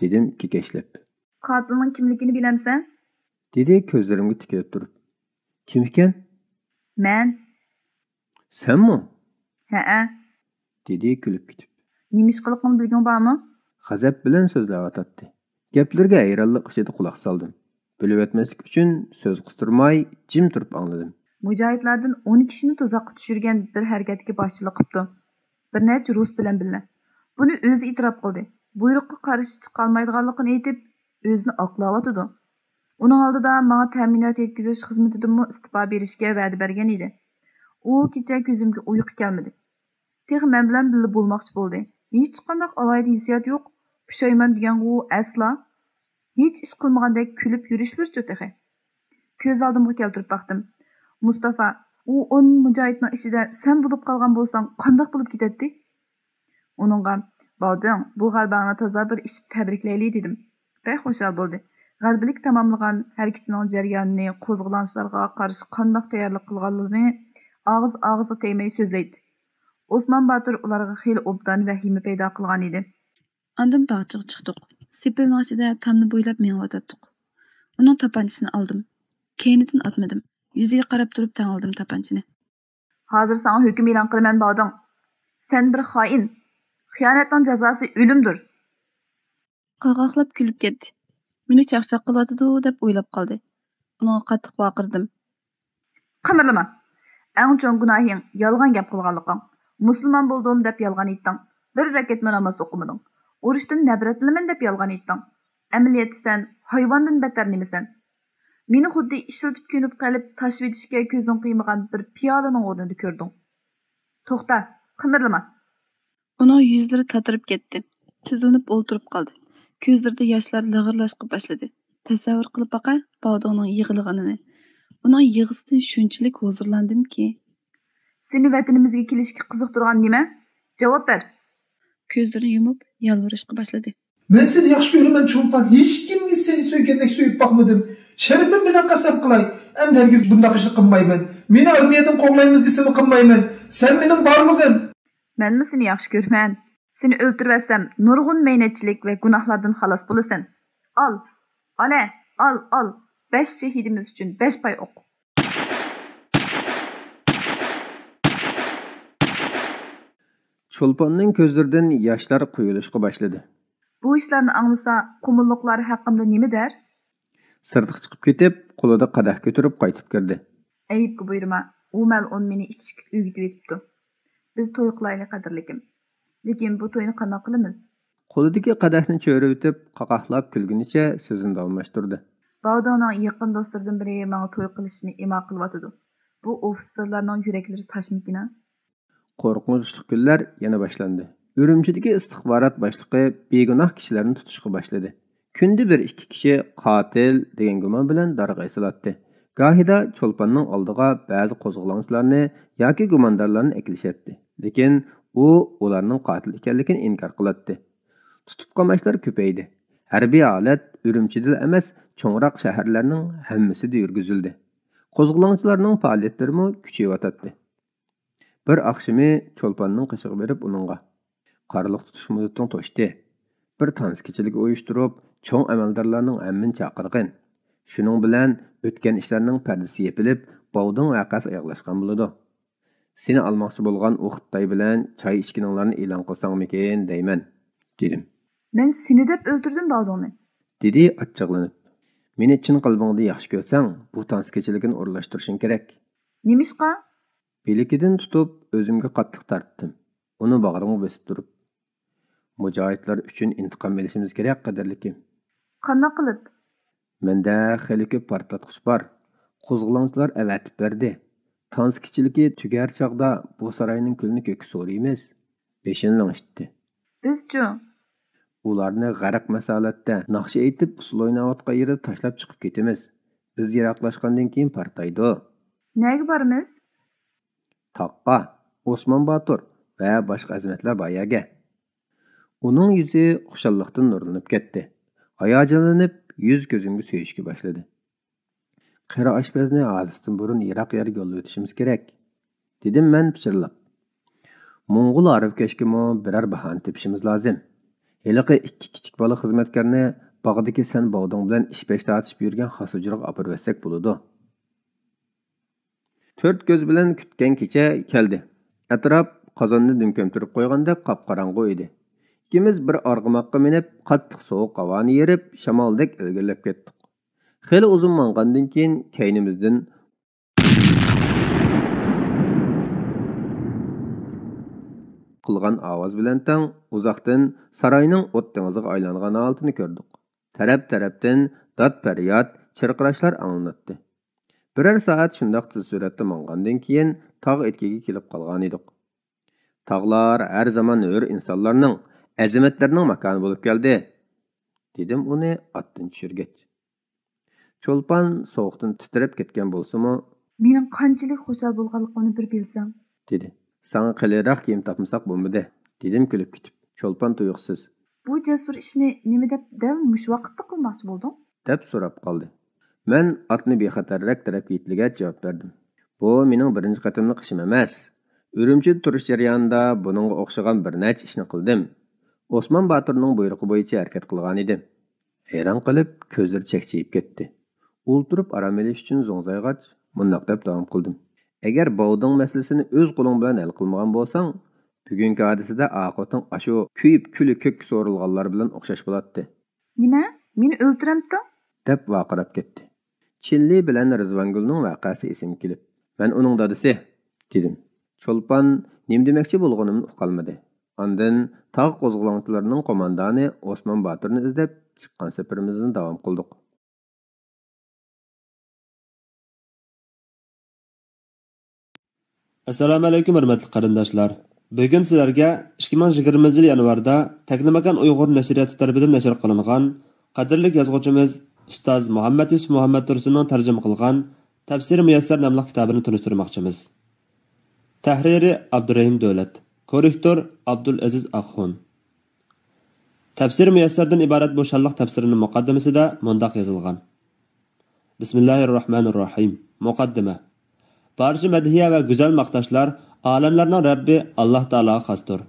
دېدىم كېكەچلەپ. «قاتىلنىڭ كىملىكىنى بىلەمسەن؟» دېدى كۆزلىرىمگە تىكىلىپ تۇرۇپ. «كىم ئىكەن؟» «مەن.» «سەنمۇ؟» «ھەئە.» دېدى كۈلۈپ كېتىپ. «نېمە ئىش قىلىقىڭنى بىلگۈڭ بارمۇ؟» غەزەپ بىلەن سۆزلەۋاتاتتى. گەپلىرىگە ھەيرانلىق ئىچىدە قۇلاق سالدىم. بىلىۋەتمەسلىك ئۈچۈن سۆز قىستۇرماي، جىم تۇرۇپ ئاڭلىدىم. «مۇجاھىدلاردىن ئون كىشىنى تۇزاققا چۈشۈرگەن بىر ھەرىكەتكە باشچىلىق قىپتۇ. بىر نەچچە رۇس بىلەن بىللە. بۇنى ئۆزى ئېتىراپ قىلدى. بۇيرۇققا قارشى چىقالمايدىغانلىقىنى ئېيتىپ، ئۆزىنى ئاقلاۋاتىدۇ. ئۇنىڭ ئالدىدا ماڭا تەمىنات يەتكۈزۈش خىزمىتىدىنمۇ ئىستېپا بېرىشكە ۋەدە بەرگەن ئىدى. ئۇ كېچە كۆزۈمگە ئۇيقۇ كەلمىدى. تېخى مەن بىلەن بىللە بولماقچى بولدى. ھېچقانداق ئالاھىدە ھېسسىيات يوق. پۇشايمان دېگەنغۇ ئەسلا. ھېچ ئىش قىلمىغاندەك كۈلۈپ يۈرۈشلىرىچۇ تېخى.» كۆز ئالدىمغا كەلتۈرۈپ باقتىم. مۇستافا، ئۇ ئون مۇجاھىدنىڭ ئىچىدە سەن بولۇپ قالغان بولساڭ قانداق بولۇپ كېتەتتى؟ ئۇنىڭغا، «باۋدىڭ، بۇ غەلىبەڭنى تازا بىر ئىچىپ تەبرىكلەيلى» دېدىم. بەك خۇشال بولدى. غەلىبىلىك تاماملىغان ھەرىكىتىنىڭ جەريانىنى، قوزغىلاڭچىلارغا قارشى قانداق تەييارلىق قىلغانلىرىنى ئاغزى ئاغزىغا تەگمەي سۆزلەيتتى. ئوسمان باتۇر ئۇلارغا خېلى ئوبدان ۋەھىمە پەيدا قىلغانىدى. ئاندىن باغچىغا چىقتۇق. سېپىلنىڭ ئىچىدە تامنى بويلاپ مېڭىۋاتاتتۇق. ئۇنىڭ تاپانچىسىنى ئالدىم. كەينىدىن ئاتمىدىم. يۈزىگە قاراپ تۇرۇپ تەڭ ئالدىم تاپانچىنى. ھازىر ساڭا ھۆكۈم ئېلان قىلىمەن، باۋدىڭ. سەن بىر خائىن. خىيانەتنىڭ جازاسى ئۆلۈمدۇر. قاقاقلاپ كۈلۈپ كەتتى. مېنى چاقچاق قىلىۋاتىدۇ دەپ ئويلاپ قالدى. ئۇنىڭغا قاتتىق ۋارقىرىدىم. قىمىرلىما! ئەڭ چوڭ گۇناھىڭ يالغان گەپ قىلغانلىقىڭ. مۇسۇلمان بولدۇم دەپ يالغان ئېيتتىڭ. بىر رەكەتمۇ ناماز ئوقۇمىدىڭ. ئۇرۇشتىن نەپرەتلىنىمەن دەپ يالغان ئېيتتىڭ. ئەمەلىيەتتە سەن ھايۋاندىن بەتتەر نېمىسەن؟ مېنى خۇددى ئىشلىتىپ كۆنۈپ قېلىپ تاشلىۋېتىشكە كۆزۈڭ قىيمىغان بىر پىيالىنىڭ ئورنىدا كۆردۈڭ. توختا، قىمىرلىما! ئۇنىڭ يۈزلىرى تاتىرىپ كەتتى. تىزلىنىپ ئولتۇرۇپ قالدى. كۆزلىرىدە ياشلار لىغىرلاشقا باشلىدى. تەسەۋۋۇر قىلىپ باقە، باۋدىڭنىڭ يىغلىغىنىنى. ئۇنىڭ يىغىسىدىن شۇنچىلىك ھۇزۇرلاندىمكى. سېنى ۋەتىنىمىزگە كېلىشكە قىزىقتۇرغان نېمە؟ جاۋاب بەر! كۆزلىرىنى يۇمۇپ، يالۋۇرۇشقا باشلىدى. مەن سېنى ياخشى كۆرىمەن، چولپان. ھېچكىمنى سېنى سۆيگەندەك سۆيۈپ باقمىدىم. شەرىپىم بىلەن قەسەم قىلاي. ئەمدى ھەرگىز بۇنداق ئىشنى قىلمايمەن. مېنى ئارمىيەدىن قوغلايمىز دېسىمۇ قىلمايمەن. سەن مېنىڭ بارلىقىم. مەنمۇ سېنى ياخشى كۆرىمەن. سېنى ئۆلتۈرۈۋەتسەم، نۇرغۇن مەينەتچىلىك ۋە گۇناھلاردىن خالاس بولىسەن. ئال، ئالە، ئال، ئال. بەش شېھىتىمىز ئۈچۈن بەش پاي ئوق. چولپاننىڭ كۆزلىرىدىن ياشلار قۇيۇلۇشقا باشلىدى. بۇ ئىشلارنى ئاڭلىسا، قۇمۇللۇقلار ھەققىمدە نېمە دەر؟ سىرتقا چىقىپ كېتىپ، قولىدا قەدەھ كۆتۈرۈپ قايتىپ كىردى. ئەيىبكە بۇيرۇما، ئۇ مەلئۇن مېنى ئىچكىلىك ئۆگىتىۋېتىپتۇ. بىز توي قىلايلى، قەدىرلىكىم. لېكىن بۇ توينى قانداق قىلىمىز؟ قولىدىكى قەدەھنى چۆرۈۋېتىپ، قاقاقلاپ كۈلگىنىچە سۆزىنى داۋاملاشتۇردى. باۋداڭنىڭ يېقىن دوستلىرىدىن بىرى ماڭا توي قىلىشنى ئىما قىلىۋاتىدۇ. بۇ ئوفىتسېرلارنىڭ يۈرەكلىرى تاشمىكىن-ھە؟ قورقۇنچلۇق كۈنلەر يەنە باشلاندى. ئۈرۈمچىدىكى ئىستىخبارات باشلىقى بىگۇناھ كىشىلەرنى تۇتۇشقا باشلىدى. كۈندە بىر ئىككى كىشى قاتىل دېگەن گۇمان بىلەن دارغا ئېسىلاتتى. گاھىدا چولپاننىڭ ئالدىغا بەزى قوزغىلاڭچىلارنى ياكى گۇماندارلارنى ئەكېلىشەتتى. لېكىن ئۇ ئۇلارنىڭ قاتىل ئىكەنلىكىنى ئىنكار قىلاتتى. تۇتۇپ قاماشلار كۆپەيدى. ھەربىي ھالەت ئۈرۈمچىدىلا ئەمەس، چوڭراق شەھەرلەرنىڭ ھەممىسىدە يۈرگۈزۈلدى. قوزغىلاڭچىلارنىڭ پائالىيەتلىرىمۇ كۈچىيىۋاتاتتى. بىر ئاخشىمى چولپاننىڭ قېشىغا بېرىپ ئۇنىڭغا، «قارلىق تۇتۇش مۇددىتىڭ توشتى. بىر تانسا كېچىلىكى ئۇيۇشتۇرۇپ، چوڭ ئەمەلدارلارنىڭ ھەممىنى چاقىرغىن. شۇنىڭ بىلەن ئۆتكەن ئىشلارنىڭ پەردىسى يېپىلىپ، باۋدىڭ ۋەقەسى ئاياغلاشقان بولىدۇ. سېنى ئالماقچى بولغان ئۇ خىتاي بىلەن چاي ئىچكىنىڭلارنى ئېلان قىلساڭمىكىن دەيمەن»، دېدىم. مەن سېنى دەپ ئۆلتۈردۈم باۋدىڭنى. دېدى ئاچچىقلىنىپ. مېنى چىن قەلبىڭدىن ياخشى كۆرسەڭ، بۇ تانسا كېچىلىكىنى ئورۇنلاشتۇرۇشۇڭ كېرەك. نېمىشقا؟ بىلىكىدىن تۇتۇپ، ئۆزۈمگە قاتتىق تارتتىم. ئۇنى باغرىمغا بېسىپ تۇرۇپ، «مۇجاھىدلار ئۈچۈن ئىنتىقام ئېلىشىمىز كېرەك، قەدىرلىكىم.» قانداق قىلىپ؟ مەندە خېلى كۆپ پارتلاتقۇچ بار. قوزغىلاڭچىلار ئەۋەتىپ بەردى. تانسا كېچىلىكى تۈگەر چاغدا بۇ ساراينىڭ كۈلىنى كۆككە سورۇيمىز. بېشىنى لىڭشىتتى. بىزچۇ؟ ئۇلارنى غەرق مەسەلەتتە، ناخشا ئېيتىپ، ئۇسسۇل ئويناۋاتقان يېرىدە تاشلاپ چىقىپ كېتىمىز. بىز يىراقلاشقاندىن كېيىن پارتلايدۇ. نەگە بارىمىز؟ تاغقا، ئوسمان باتۇر ۋە باشقا ئەزىمەتلەر بار يەرگە. ئۇنىڭ يۈزى خۇشاللىقتىن نۇرلىنىپ كەتتى. ھاياجانلىنىپ، يۈز كۆزۈمگە سۆيۈشكە باشلىدى. «قېرى ئاشپەزنى ھادىسىدىن بۇرۇن يىراق يەرگە يوللىۋېتىشىمىز كېرەك»، دېدىم مەن پىچىرلاپ. موڭغۇل ئارىۋكەشكىمۇ بىرەر باھانە تېپىشىمىز لازىم. ھېلىقى ئىككى كىچىك بالا خىزمەتكارنى باغدىكى سەن باۋدۇڭ بىلەن ئىش-پەش تارتىشىپ يۈرگەن خاس ھۇجرىغا ئاپىرىۋەتسەك بولىدۇ. تۆت كۆز بىلەن كۈتكەن كېچە كەلدى. ئەتراپ قازاننى دۈم كۆمتۈرۈپ قويغاندەك قاپقاراڭغۇ ئىدى. ئىككىمىز بىر ئارغىماققا مىنىپ، قاتتىق سوغۇق ھاۋانى يېرىپ، شامالدەك ئىلگىرىلەپ كەتتۇق. خېلى ئۇزۇن ماڭغاندىن كېيىن، كەينىمىزدىن قىلغان ئاۋاز بىلەن تەڭ ئۇزاقتىن ساراينىڭ ئوت دېڭىزىغا ئايلانغان ھالىتىنى كۆردۇق. تەرەپ-تەرەپتىن داد-پەرياد، چىرقىراشلار ئاڭلىناتتى. بىرەر سائەت شۇنداق تېز سۈرئەتتە ماڭغاندىن كېيىن، تاغ ئېتىكىگە كېلىپ قالغانىدۇق. «تاغلار ھەر زامان ھۆر ئىنسانلارنىڭ، ئەزىمەتلەرنىڭ ماكانى بولۇپ كەلدى»، دېدىم ئۇنى ئاتتىن چۈشۈرگەچ. چولپان سوغۇقتىن تىترەپ كەتكەن بولسىمۇ، «مېنىڭ قانچىلىك خۇشال بولغانلىقىمنى بىر بىلسەڭ.» دېدى. «ساڭا قېلىنراق كىيىم تاپمىساق بولمىدى»، دېدىم كۈلۈپ كېتىپ. چولپان تۇيۇقسىز، «بۇ جەسۇر ئىشنى نېمە دەپ دەل مۇشۇ ۋاقىتتا قىلماقچى بولدۇڭ؟» دەپ سوراپ قالدى. مەن ئاتنى بىخەتەررەك تەرەپكە يېتىلىگەچ جاۋاب بەردىم. «بۇ مېنىڭ بىرىنچى قېتىملىق ئىشىم ئەمەس. ئۈرۈمچىدە تۇرۇش جەريانىدا بۇنىڭغا ئوخشىغان بىر نەچچە ئىشنى قىلدىم. ئوسمان باتۇرنىڭ بۇيرۇقى بويىچە ھەرىكەت قىلغانىدىم. ھەيران قېلىپ، كۆزلىرى چەكچىيىپ كەتتى. ئولتۇرۇپ ئارام ئېلىش ئۈچۈن زوڭزايغاچ، مۇنداق دەپ داۋام قىلدىم. ئەگەر باۋدىڭ مەسىلىسىنى ئۆز قولۇڭ بىلەن ھەل قىلمىغان بولساڭ، بۈگۈنكى ھادىسىدە ئاقىۋىتىڭ ئاشۇ كۆيۈپ كۈلى كۆككە سورۇلغانلار بىلەن ئوخشاش بولاتتى. نېمە؟ مېنى ئۆلتۈرەمتىڭ؟ دەپ ۋارقىراپ كەتتى. چىنلى بىلەن رىزۋانگۈلنىڭ ۋەقەسى ئېسىمگە كېلىپ، مەن ئۇنىڭ دادىسى، دېدىم. چولپان نېمە دېمەكچى بولغىنىمنى ئۇقالمىدى. ئاندىن تاغ قوزغىلاڭچىلىرىنىڭ قوماندانى ئوسمان باتۇرنى ئىزدەپ چىققان سەپىرىمىزنى داۋام قىلدۇق. ئەسسالامۇ ئەلەيكۇم، ھۆرمەتلىك قېرىنداشلار. بۈگۈن سىلەرگە ئىككى مىڭ يىگىرمىنچى يىل يانۋاردا تەكلىماكان ئۇيغۇر نەشرىياتى تەرىپىدىن نەشر قىلىنغان قەدىرلىك يازغۇچىمىز ئۇستاز مۇھەممەد يۈسۈپ مۇھەممەد تۇرسۇننىڭ تەرجىمە قىلغان تەپسىرى مۇيەسسەر ناملىق كىتابىنى تونۇشتۇرماقچىمىز. تەھرىرى ئابدۇرېھىم دۆلەت، كوررېكتور ئابدۇلئەزىز ئاخۇن. تەپسىرى مۇيەسسەردىن ئىبارەت بۇ شانلىق تەپسىرنىڭ مۇقەددىمىسىدە مۇنداق يېزىلغان. بىسمىللاھىررەھمانىررەھىم. مۇقەددىمە. بارچە مەدھىيە ۋە گۈزەل ماختاشلار ئالەملەرنىڭ رەببى ئاللاھ تائالاغا خاستۇر.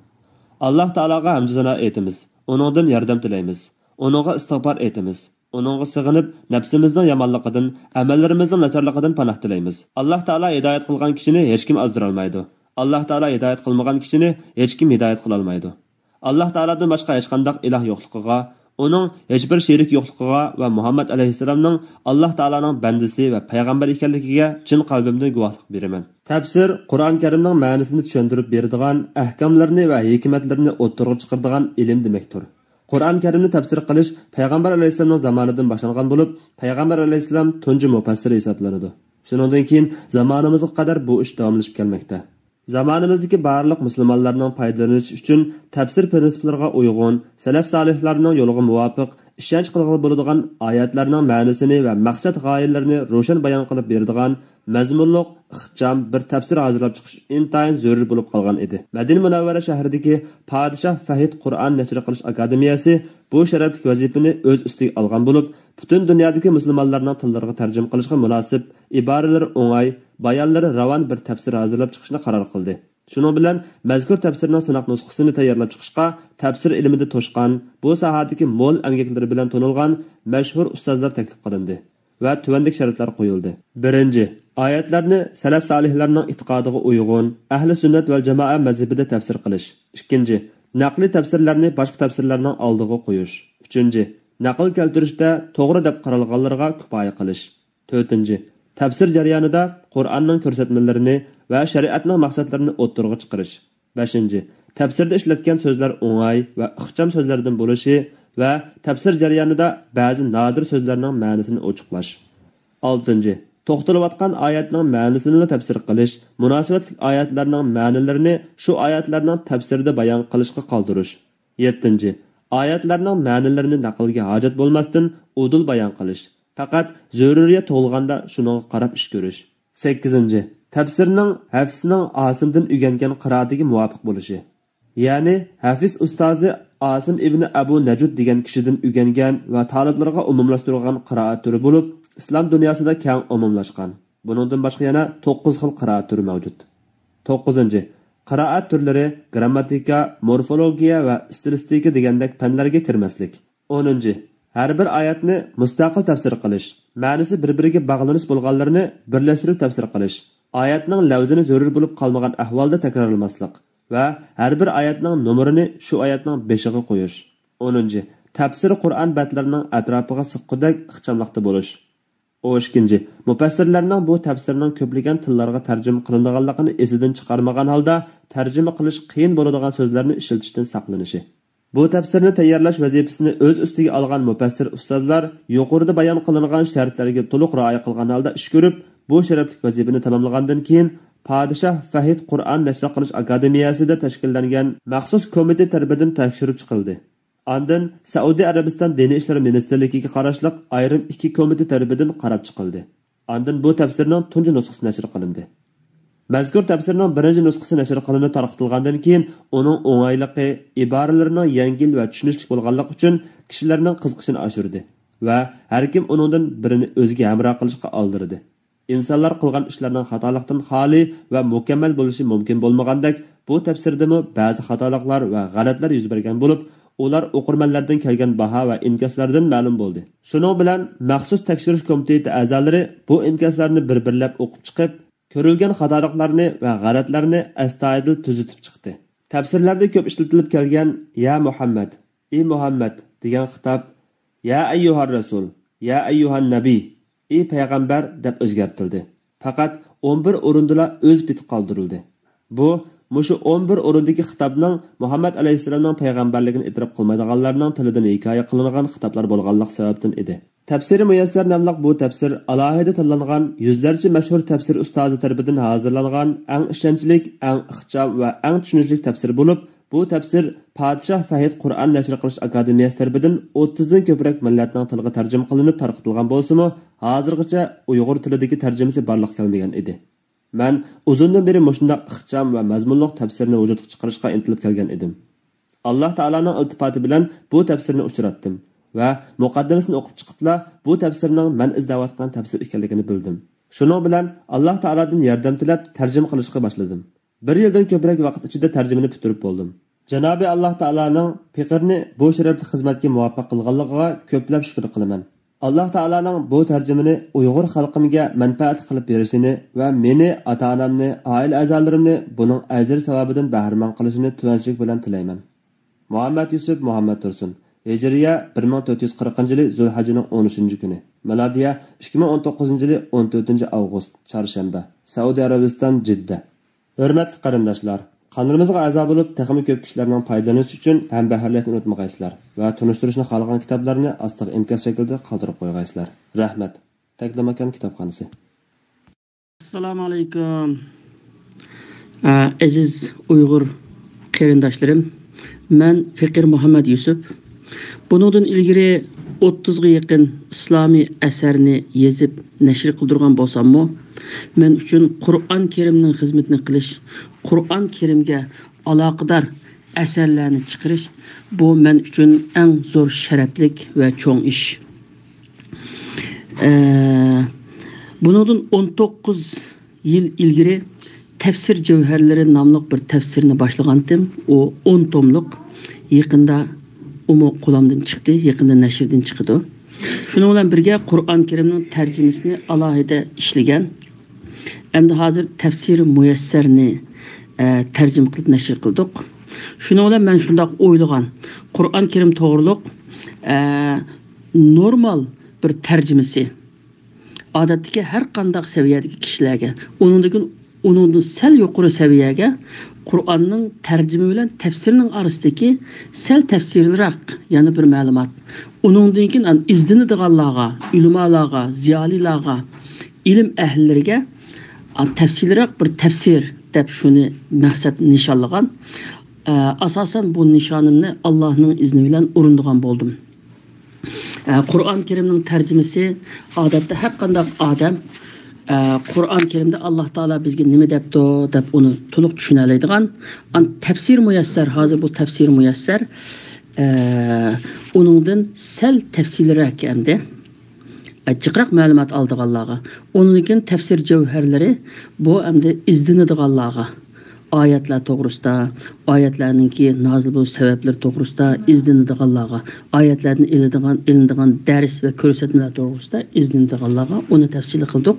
ئاللاھ تائالاغا ھەمدۇ سانا ئېيتىمىز، ئۇنىڭدىن ياردەم تىلەيمىز، ئۇنىڭغا ئىستىغپار ئېيتىمىز، ئۇنىڭغا سېغىنىپ، نەپسىمىزنىڭ يامانلىقىدىن، ئەمەللىرىمىزنىڭ ناچارلىقىدىن پاناھ تىلەيمىز. ئاللاھ تائالا ھىدايەت قىلغان كىشىنى ھېچكىم ئازدۇرالمايدۇ. ئاللاھ تائالا ھىدايەت قىلمىغان كىشىنى ھېچكىم ھىدايەت قىلالمايدۇ. ئاللاھ تائالادىن باشقا ھېچقانداق ئىلاھ يوقلۇقىغا، ئۇنىڭ ھېچبىر شېرىكى يوقلۇقىغا ۋە مۇھەممەد ئەلەيھىسسالامنىڭ ئاللاھ تائالانىڭ بەندىسى ۋە پەيغەمبەر ئىكەنلىكىگە چىن قەلبىمدىن گۇۋاھلىق بېرىمەن. تەپسىر قۇرئان كەرىمنىڭ مەنىسىنى چۈشەندۈرۈپ بېرىدىغان، ئەھكاملىرىنى ۋە ھېكمەتلىرىنى ئوتتۇرىغا چىقىرىدىغان ئىلىم دېمەكتۇر. قۇرئان كەرىمنى تەپسىر قىلىش پەيغەمبەر ئەلەيھىسسالامنىڭ زامانىدىن باشلانغان بولۇپ، پەيغەمبەر ئەلەيھىسسالام تۇنجى مۇپەسسىر ھېسابلىنىدۇ. شۇنىڭدىن كېيىن زامانىمىزغا قەدەر بۇ ئىش داۋاملىشىپ كەلمەكتە. زامانىمىزدىكى بارلىق مۇسۇلمانلارنىڭ پايدىلىنىشى ئۈچۈن تەپسىر پىرىنسىپلىرىغا ئۇيغۇن، سەلەف سالىھلارنىڭ يولىغا مۇۋاپىق، ئىشەنچ قىلغىلى بولىدىغان ئايەتلەرنىڭ مەنىسىنى ۋە مەقسەت غايىلىرىنى روشەن بايان قىلىپ بېرىدىغان مەزمۇنلۇق، ئىخچام بىر تەپسىر ھازىرلاپ چىقىش ئىنتايىن زۆرۈر بولۇپ قالغان ئىدى. مەدىنە مۇنەۋۋەرە شەھىرىدىكى پادىشاھ فەھد قۇرئان نەشر قىلىش ئاكادېمىيەسى بۇ شەرەپلىك ۋەزىپىنى ئۆز ئۈستىگە ئالغان بولۇپ، پۈتۈن دۇنيادىكى مۇسۇلمانلارنىڭ تىللىرىغا تەرجىمە قىلىشقا مۇناسىپ، ئىبارىلىرى ئوڭاي، بايانلىرى راۋان بىر تەپسىر ھازىرلاپ چىقىشنى قارار قىلدى. شۇنىڭ بىلەن مەزكۇر تەپسىرنىڭ سىناق نۇسخىسىنى تەييارلاپ چىقىشقا تەپسىر ئىلمىدە توشقان، بۇ ساھەدىكى مول ئەمگەكلىرى بىلەن تونۇلغان مەشھۇر ئۇستازلار تەكلىپ قىلىندى ۋە تۆۋەندىكى شەرتلەر قويۇلدى. بىرىنچى، ئايەتلەرنى سەلەف سالىھلارنىڭ ئېتىقادىغا ئۇيغۇن، ئەھلى سۈننەت ۋەل جامائە مەزھىپىدە تەپسىر قىلىش. ئىككىنچى، نەقلىي تەپسىرلەرنى باشقا تەپسىرلەرنىڭ ئالدىغا قويۇش. ئۈچىنچى، نەقىل كەلتۈرۈشتە توغرا دەپ قارالغانلىرىغا كۇپايە قىلىش. تۆتىنچى، تەپسىر جەريانىدا قۇرئاننىڭ كۆرسەتمىلىرىنى ۋە شەرىئەتنىڭ مەقسەتلىرىنى ئوتتۇرىغا چىقىرىش. بەشىنچى، تەپسىردە ئىشلەتكەن سۆزلەر ئوڭاي ۋە ئىخچام سۆزلەردىن بولۇشى ۋە تەپسىر جەريانىدا بەزى نادىر سۆزلەرنىڭ مەنىسىنى ئوچۇقلاش. ئالتىنچى، توختىلىۋاتقان ئايەتنىڭ مەنىسىنىلا تەپسىر قىلىش، مۇناسىۋەتلىك ئايەتلەرنىڭ مەنىلىرىنى شۇ ئايەتلەرنىڭ تەپسىرىدە بايان قىلىشقا قالدۇرۇش. يەتتىنچى، ئايەتلەرنىڭ مەنىلىرىنى نەقىلگە ھاجەت بولماستىن ئۇدۇل بايان قىلىش، پەقەت زۆرۈرىيەت تۇغۇلغاندا شۇنىڭغا قاراپ ئىش كۆرۈش. سەككىزىنچى، تەپسىرنىڭ ھەفسنىڭ ئاسىمدىن ئۆگەنگەن قىرائىتىگە مۇۋاپىق بولۇشى. يەنى ھەفس ئۇستازى ئاسىم ئىبنى ئەبۇ نەجۇد دېگەن كىشىدىن ئۆگەنگەن ۋە تالىپلىرىغا ئومۇملاشتۇرۇلغان قىرائەت تۈرى بولۇپ، ئىسلام دۇنياسىدا كەڭ ئومۇملاشقان. بۇنىڭدىن باشقا يەنە توققۇز خىل قىرائەت تۈرى مەۋجۇت. توققۇزىنچى، قىرائەت تۈرلىرى گرامماتىكا، مورفولوگىيە ۋە ئىستىلىستىكا دېگەندەك پەنلەرگە كىرمەسلىك. ئونىنچى، ھەر بىر ئايەتنى مۇستەقىل تەپسىر قىلىش، مەنىسى بىر-بىرىگە باغلىنىش بولغانلىرىنى بىرلەشتۈرۈپ تەپسىر قىلىش، ئايەتنىڭ لەۋزىنى زۆرۈر بولۇپ قالمىغان ئەھۋالدا تەكرارلىماسلىق ۋە ھەر بىر ئايەتنىڭ نومۇرىنى شۇ ئايەتنىڭ بېشىغا قويۇش. ئونىنچى، تەپسىرى قۇرئان بەتلىرىنىڭ ئەتراپىغا سىققۇدەك ئىخچاملىقتا بولۇش. ئون ئىككىنچى، مۇپەسسىرلەرنىڭ بۇ تەپسىرنىڭ كۆپلىگەن تىللارغا تەرجىمە قىلىنىدىغانلىقىنى ئېسىدىن چىقارمىغان ھالدا تەرجىمە قىلىش قىيىن بولىدىغان سۆزلەرنى ئىشلىتىشتىن ساقلىنىشى. بۇ تەپسىرنى تەييارلاش ۋەزىپىسىنى ئۆز ئۈستىگە ئالغان مۇپەسسىر ئۇستازلار يۇقىرىدا بايان قىلىنغان شەرتلەرگە تولۇق رىئايە قىلغان ھالدا ئىش كۆرۈپ، بۇ شەرەپلىك ۋەزىپىنى تاماملىغاندىن كېيىن، پادىشاھ فەھد قۇرئان نەشر قىلىش ئاكادېمىيەسىدە تەشكىللەنگەن مەخسۇس كومىتېت تەرىپىدىن تەكشۈرۈپ چىقىلدى. ئاندىن سەئۇدى ئەرەبىستان دىنىي ئىشلار مىنىستىرلىكىگە قاراشلىق ئايرىم ئىككى كومىتېت تەرىپىدىن قاراپ چىقىلدى. ئاندىن بۇ تەپسىرنىڭ تۇنجى نۇسخىسى نەشر قىلىندى. مەزكۇر تەپسىرنىڭ بىرىنچى نۇسخىسى نەشر قىلىنىپ تارقىتىلغاندىن كېيىن، ئۇنىڭ ئوڭايلىقى، ئىبارىلىرىنىڭ يەڭگىل ۋە چۈشىنىشلىك بولغانلىقى ئۈچۈن كىشىلەرنىڭ قىزىقىشىنى ئاشۇردى ۋە ھەركىم ئۇنىڭدىن بىرىنى ئۆزىگە ھەمراھ قىلىشقا ئالدىرىدى. ئىنسانلار قىلغان ئىشلارنىڭ خاتالىقتىن خالىي ۋە مۇكەممەل بولۇشى مۇمكىن بولمىغاندەك، بۇ تەپسىردىمۇ بەزى خاتالىقلار ۋە غەلەتلەر يۈز بەرگەن بولۇپ، ئۇلار ئوقۇرمەنلەردىن كەلگەن باھا ۋە ئىنكاسلاردىن مەلۇم بولدى. شۇنىڭ بىلەن مەخسۇس تەكشۈرۈش كومىتېتى ئەزالىرى بۇ ئىنكاسلارنى بىر-بىرلەپ ئوقۇپ چىقىپ، كۆرۈلگەن خاتالىقلارنى ۋە غەلەتلەرنى ئەستايىدىل تۈزىتىپ چىقتى. تەپسىرلەردە كۆپ ئىشلىتىلىپ كەلگەن «يا مۇھەممەد، ئى مۇھەممەد» دېگەن خىتاب «يا ئەييۇھەر رەسۇل، يا ئەييۇھەن نەبىي، ئى پەيغەمبەر» دەپ ئۆزگەرتىلدى. پەقەت ئون بىر ئورۇندىلا ئۆز پېتى قالدۇرۇلدى. بۇ، مۇشۇ ئون بىر ئورۇندىكى خىتابنىڭ مۇھەممەد ئەلەيھىسسالامنىڭ پەيغەمبەرلىكىنى ئېتىراپ قىلمايدىغانلارنىڭ تىلىدىن ھېكايە قىلىنغان خىتابلار بولغانلىق سەۋەبتىن ئىدى. تەپسىرى مۇيەسسەر ناملىق بۇ تەپسىر ئالاھىدە تاللانغان يۈزلەرچە مەشھۇر تەپسىر ئۇستازى تەرىپىدىن ھازىرلانغان ئەڭ ئىشەنچلىك، ئەڭ ئىخچام ۋە ئەڭ چۈشىنىشلىك تەپسىر بولۇپ، بۇ تەپسىر پادىشاھ فەھد قۇرئان نەشر قىلىش ئاكادېمىيەسى تەرىپىدىن ئوتتۇزدىن كۆپرەك مىللەتنىڭ تىلىغا تەرجىمە قىلىنىپ تارقىتىلغان بولسىمۇ، ھازىرغىچە ئۇيغۇر تىلىدىكى تەرجىمىسى بارلىققا كەلمىگەن ئىدى. مەن ئۇزۇندىن بېرى مۇشۇنداق ئىخچام ۋە مەزمۇنلۇق تەپسىرنى ۋۇجۇدقا چىقىرىشقا ئىنتىلىپ كەلگەن ئىدىم. ئاللاھ تائالانىڭ ئىلتىپاتى بىلەن بۇ تەپسىرنى ئۇچراتتىم ۋە مۇقەددىمىسىنى ئوقۇپ چىقىپلا، بۇ تەپسىرنىڭ مەن ئىزدەۋاتقان تەپسىر ئىكەنلىكىنى بىلدىم. شۇنىڭ بىلەن ئاللاھ تائالادىن ياردەم تىلەپ، تەرجىمە قىلىشقا باشلىدىم. بىر يىلدىن كۆپرەك ۋاقىت ئىچىدە تەرجىمىنى پۈتتۈرۈپ بولدۇم. جانابى ئاللاھ تائالانىڭ پېقىرنى بۇ شەرەپلىك خىزمەتكە مۇۋەپپەق قىلغانلىقىغا كۆپلەپ شۈكۈر قىلىمەن. ئاللاھ تائالانىڭ بۇ تەرجىمىنى ئۇيغۇر خەلقىمگە مەنپەئەتلىك قىلىپ بېرىشىنى ۋە مېنى، ئاتا-ئانامنى، ئائىلە ئەزالىرىمنى بۇنىڭ ئەجرى-ساۋابىدىن بەھرىمەن قىلىشىنى تۆۋەنچىلىك بىلەن تىلەيمەن. مۇھەممەد يۈسۈپ مۇھەممەد تۇرسۇن. ھىجرىيە بىر مىڭ تۆت يۈز قىرىقىنچى يىلى زۇلھەججىنىڭ ئون ئۈچىنچى كۈنى. مىلادىيە ئىككى مىڭ ئون توققۇزىنچى يىلى ئون تۆتىنچى ئاۋغۇست، چارشەنبە. سەئۇدى ئەرەبىستان، جىددە. ھۆرمەتلىك قېرىنداشلار، قانىلىمىزغا ئەزا بولۇپ، تېخىمۇ كۆپ كىشىلەرنىڭ پايدىلىنىشى ئۈچۈن ھەمبەھىرلەشنى ئۇنتۇمىغايسىلەر ۋە تونۇشتۇرۇشنى خالىغان كىتابلارنى ئاستىغا ئىنكاس شەكلىدە قالدۇرۇپ قويغايسىلەر. رەھمەت. تەكلىماكان كىتابخانىسى. ئەسسالامۇ ئەلەيكۇم. ئە، ئەزىز ئۇيغۇر قېرىنداشلىرىم، مەن پېقىر مۇھەممەد يۈسۈپ. بۇنىڭدىن ئىلگىرى ئوتتۇزغا يېقىن ئىسلامىي ئەسەرنى يېزىپ نەشر قىلدۇرغان بولساممۇ، مەن ئۈچۈن قۇرئان كەرىمنىڭ خىزمىتىنى قىلىش، قۇرئان كەرىمگە ئالاقىدار ئەسەرلەرنى چىقىرىش، بۇ مەن ئۈچۈن ئەڭ زور شەرەپلىك ۋە چوڭ ئىش. ئە، بۇنىڭدىن ئون توققۇز يىل ئىلگىرى تەپسىر جەۋھەرلىرى ناملىق بىر تەپسىرنى باشلىغانتىم. ئۇ ئون توملۇق. يېقىندا ئۇمۇ قولۇمدىن چىقتى، يېقىندا نەشردىن چىقىدۇ. شۇنىڭ بىلەن بىرگە قۇرئان كەرىمنىڭ تەرجىمىسىنى ئالاھىدە ئىشلىگەن. ئەمدى ھازىر تەپسىرى مۇيەسسەرنى، ئە، تەرجىمە قىلىپ نەشر قىلدۇق. شۇنىڭ بىلەن مەن شۇنداق ئويلىغان، قۇرئان كەرىم توغرۇلۇق، ئە، نورمال بىر تەرجىمىسى، ئادەتتىكى ھەر قانداق سەۋىيەدىكى كىشىلەرگە، ئۇنىڭدىن، ئۇنىڭدىن سەل يۇقىرى سەۋىيەگە قۇرئاننىڭ تەرجىمە بىلەن تەپسىرنىڭ ئارىسىدىكى سەل تەپسىلىيرەك يەنە بىر مەلۇمات. ئۇنىڭدىن كېيىن ئان-، ئىزدىنىدىغانلارغا، ئۆلىمالارغا، زىيالىيلارغا، ئىلىم ئەھلىلىرىگە، ئا، تەپسىلىيرەك بىر تەپسىر دەپ شۇنى مەقسەت نىشانلىغان. ئە، ئاساسەن بۇ نىشانىمنى ئاللاھنىڭ ئىزنى بىلەن ئورۇندىغان بولدۇم. ئە، قۇرئان كەرىمنىڭ تەرجىمىسى ئادەتتە ھەر قانداق ئادەم، ئە، قۇرئان كەرىمدە ئاللاھ تائالا بىزگە نېمە دەپتۇ دەپ ئۇنى تولۇق چۈشىنەلەيدىغان. ئان تەپسىر مۇيەسسەر، ھازىر بۇ تەپسىر مۇيەسسەر، ئە، ئۇنىڭدىن سەل تەپسىلىيرەك ئەمدى. جىقراق مەلۇمات ئالىدىغانلارغا. ئۇنىڭدىن كېيىن تەپسىر جەۋھەرلىرى، بۇ ئەمدى ئىزدىنىدىغانلارغا. ئايەتلەر توغرىسىدا، ئايەتلەرنىڭكى نازىل بولۇش سەۋەبلىرى توغرىسىدا ئىزدىنىدىغانلارغا، ئايەتلەردىن ئېلىدىغان، ئېلىنىدىغان دەرس ۋە كۆرسەتمىلەر توغرىسىدا ئىزدىنىدىغانلارغا ئۇنى تەپسىلىي قىلدۇق.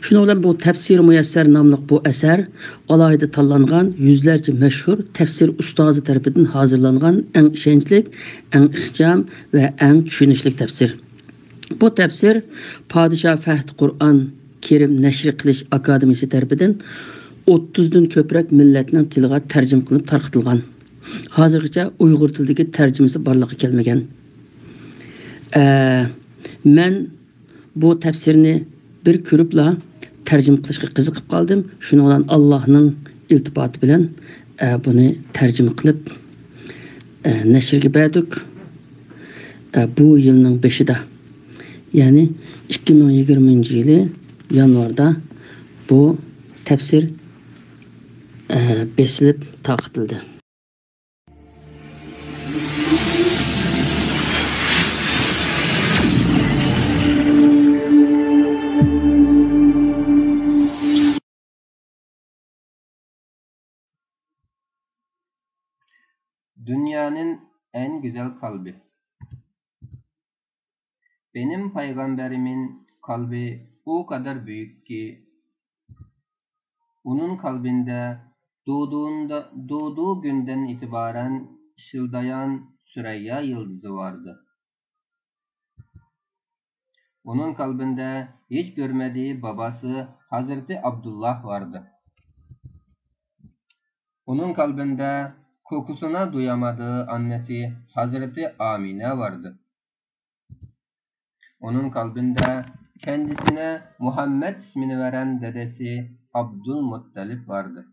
شۇنىڭ بىلەن بۇ تەپسىر مۇيەسسەر ناملىق بۇ ئەسەر ئالاھىدە تاللانغان، يۈزلەرچە مەشھۇر تەپسىر ئۇستازى تەرىپىدىن ھازىرلانغان ئەڭ ئىشەنچلىك، ئەڭ ئىخچام ۋە ئەڭ چۈشىنىشلىك تەپسىر. بۇ تەپسىر پادىشاھ فەھد قۇرئان كېرىم نەشر قىلىش ئاكادېمىيىسى تەرىپىدىن ئوتتۇزدىن كۆپرەك مىللەتنىڭ تىلىغا تەرجىمە قىلىنىپ تارقىتىلغان. ھازىرغىچە ئۇيغۇر تىلىدىكى تەرجىمىسى بارلىققا كەلمىگەن. ئە، مەن بۇ تەپسىرنى بىر كۆرۈپلا تەرجىمە قىلىشقا قىزىقىپ قالدىم. شۇنىڭ بىلەن ئاللاھنىڭ ئىلتىپاتى بىلەن، ئە، بۇنى تەرجىمە قىلىپ، ئە، نەشرگە بەردۇق. ئە، بۇ يىلنىڭ بېشىدا، يەنى ئىككى مىڭ يىگىرمىنچى يىلى يانۋاردا بۇ تەپسىر، ئە، بېسىلىپ تارقىتىلدى. دۇنيانىڭ güzel kalbi. Benim peygamberimimin kalbi o kadar büyük ki, onun kalbinde doğduğunda, doğduğu günden itibaren ışıldayan Süreyya yıldızı vardı. Onun kalbinde hiç görmediği babası Hazreti Abdullah vardı. Onun kalbinde kokusuna duyamadığı annesi Hazreti Amine vardı. Onun kalbinde kendisine Muhammed ismini veren dedesi Abdülmuttalip vardı.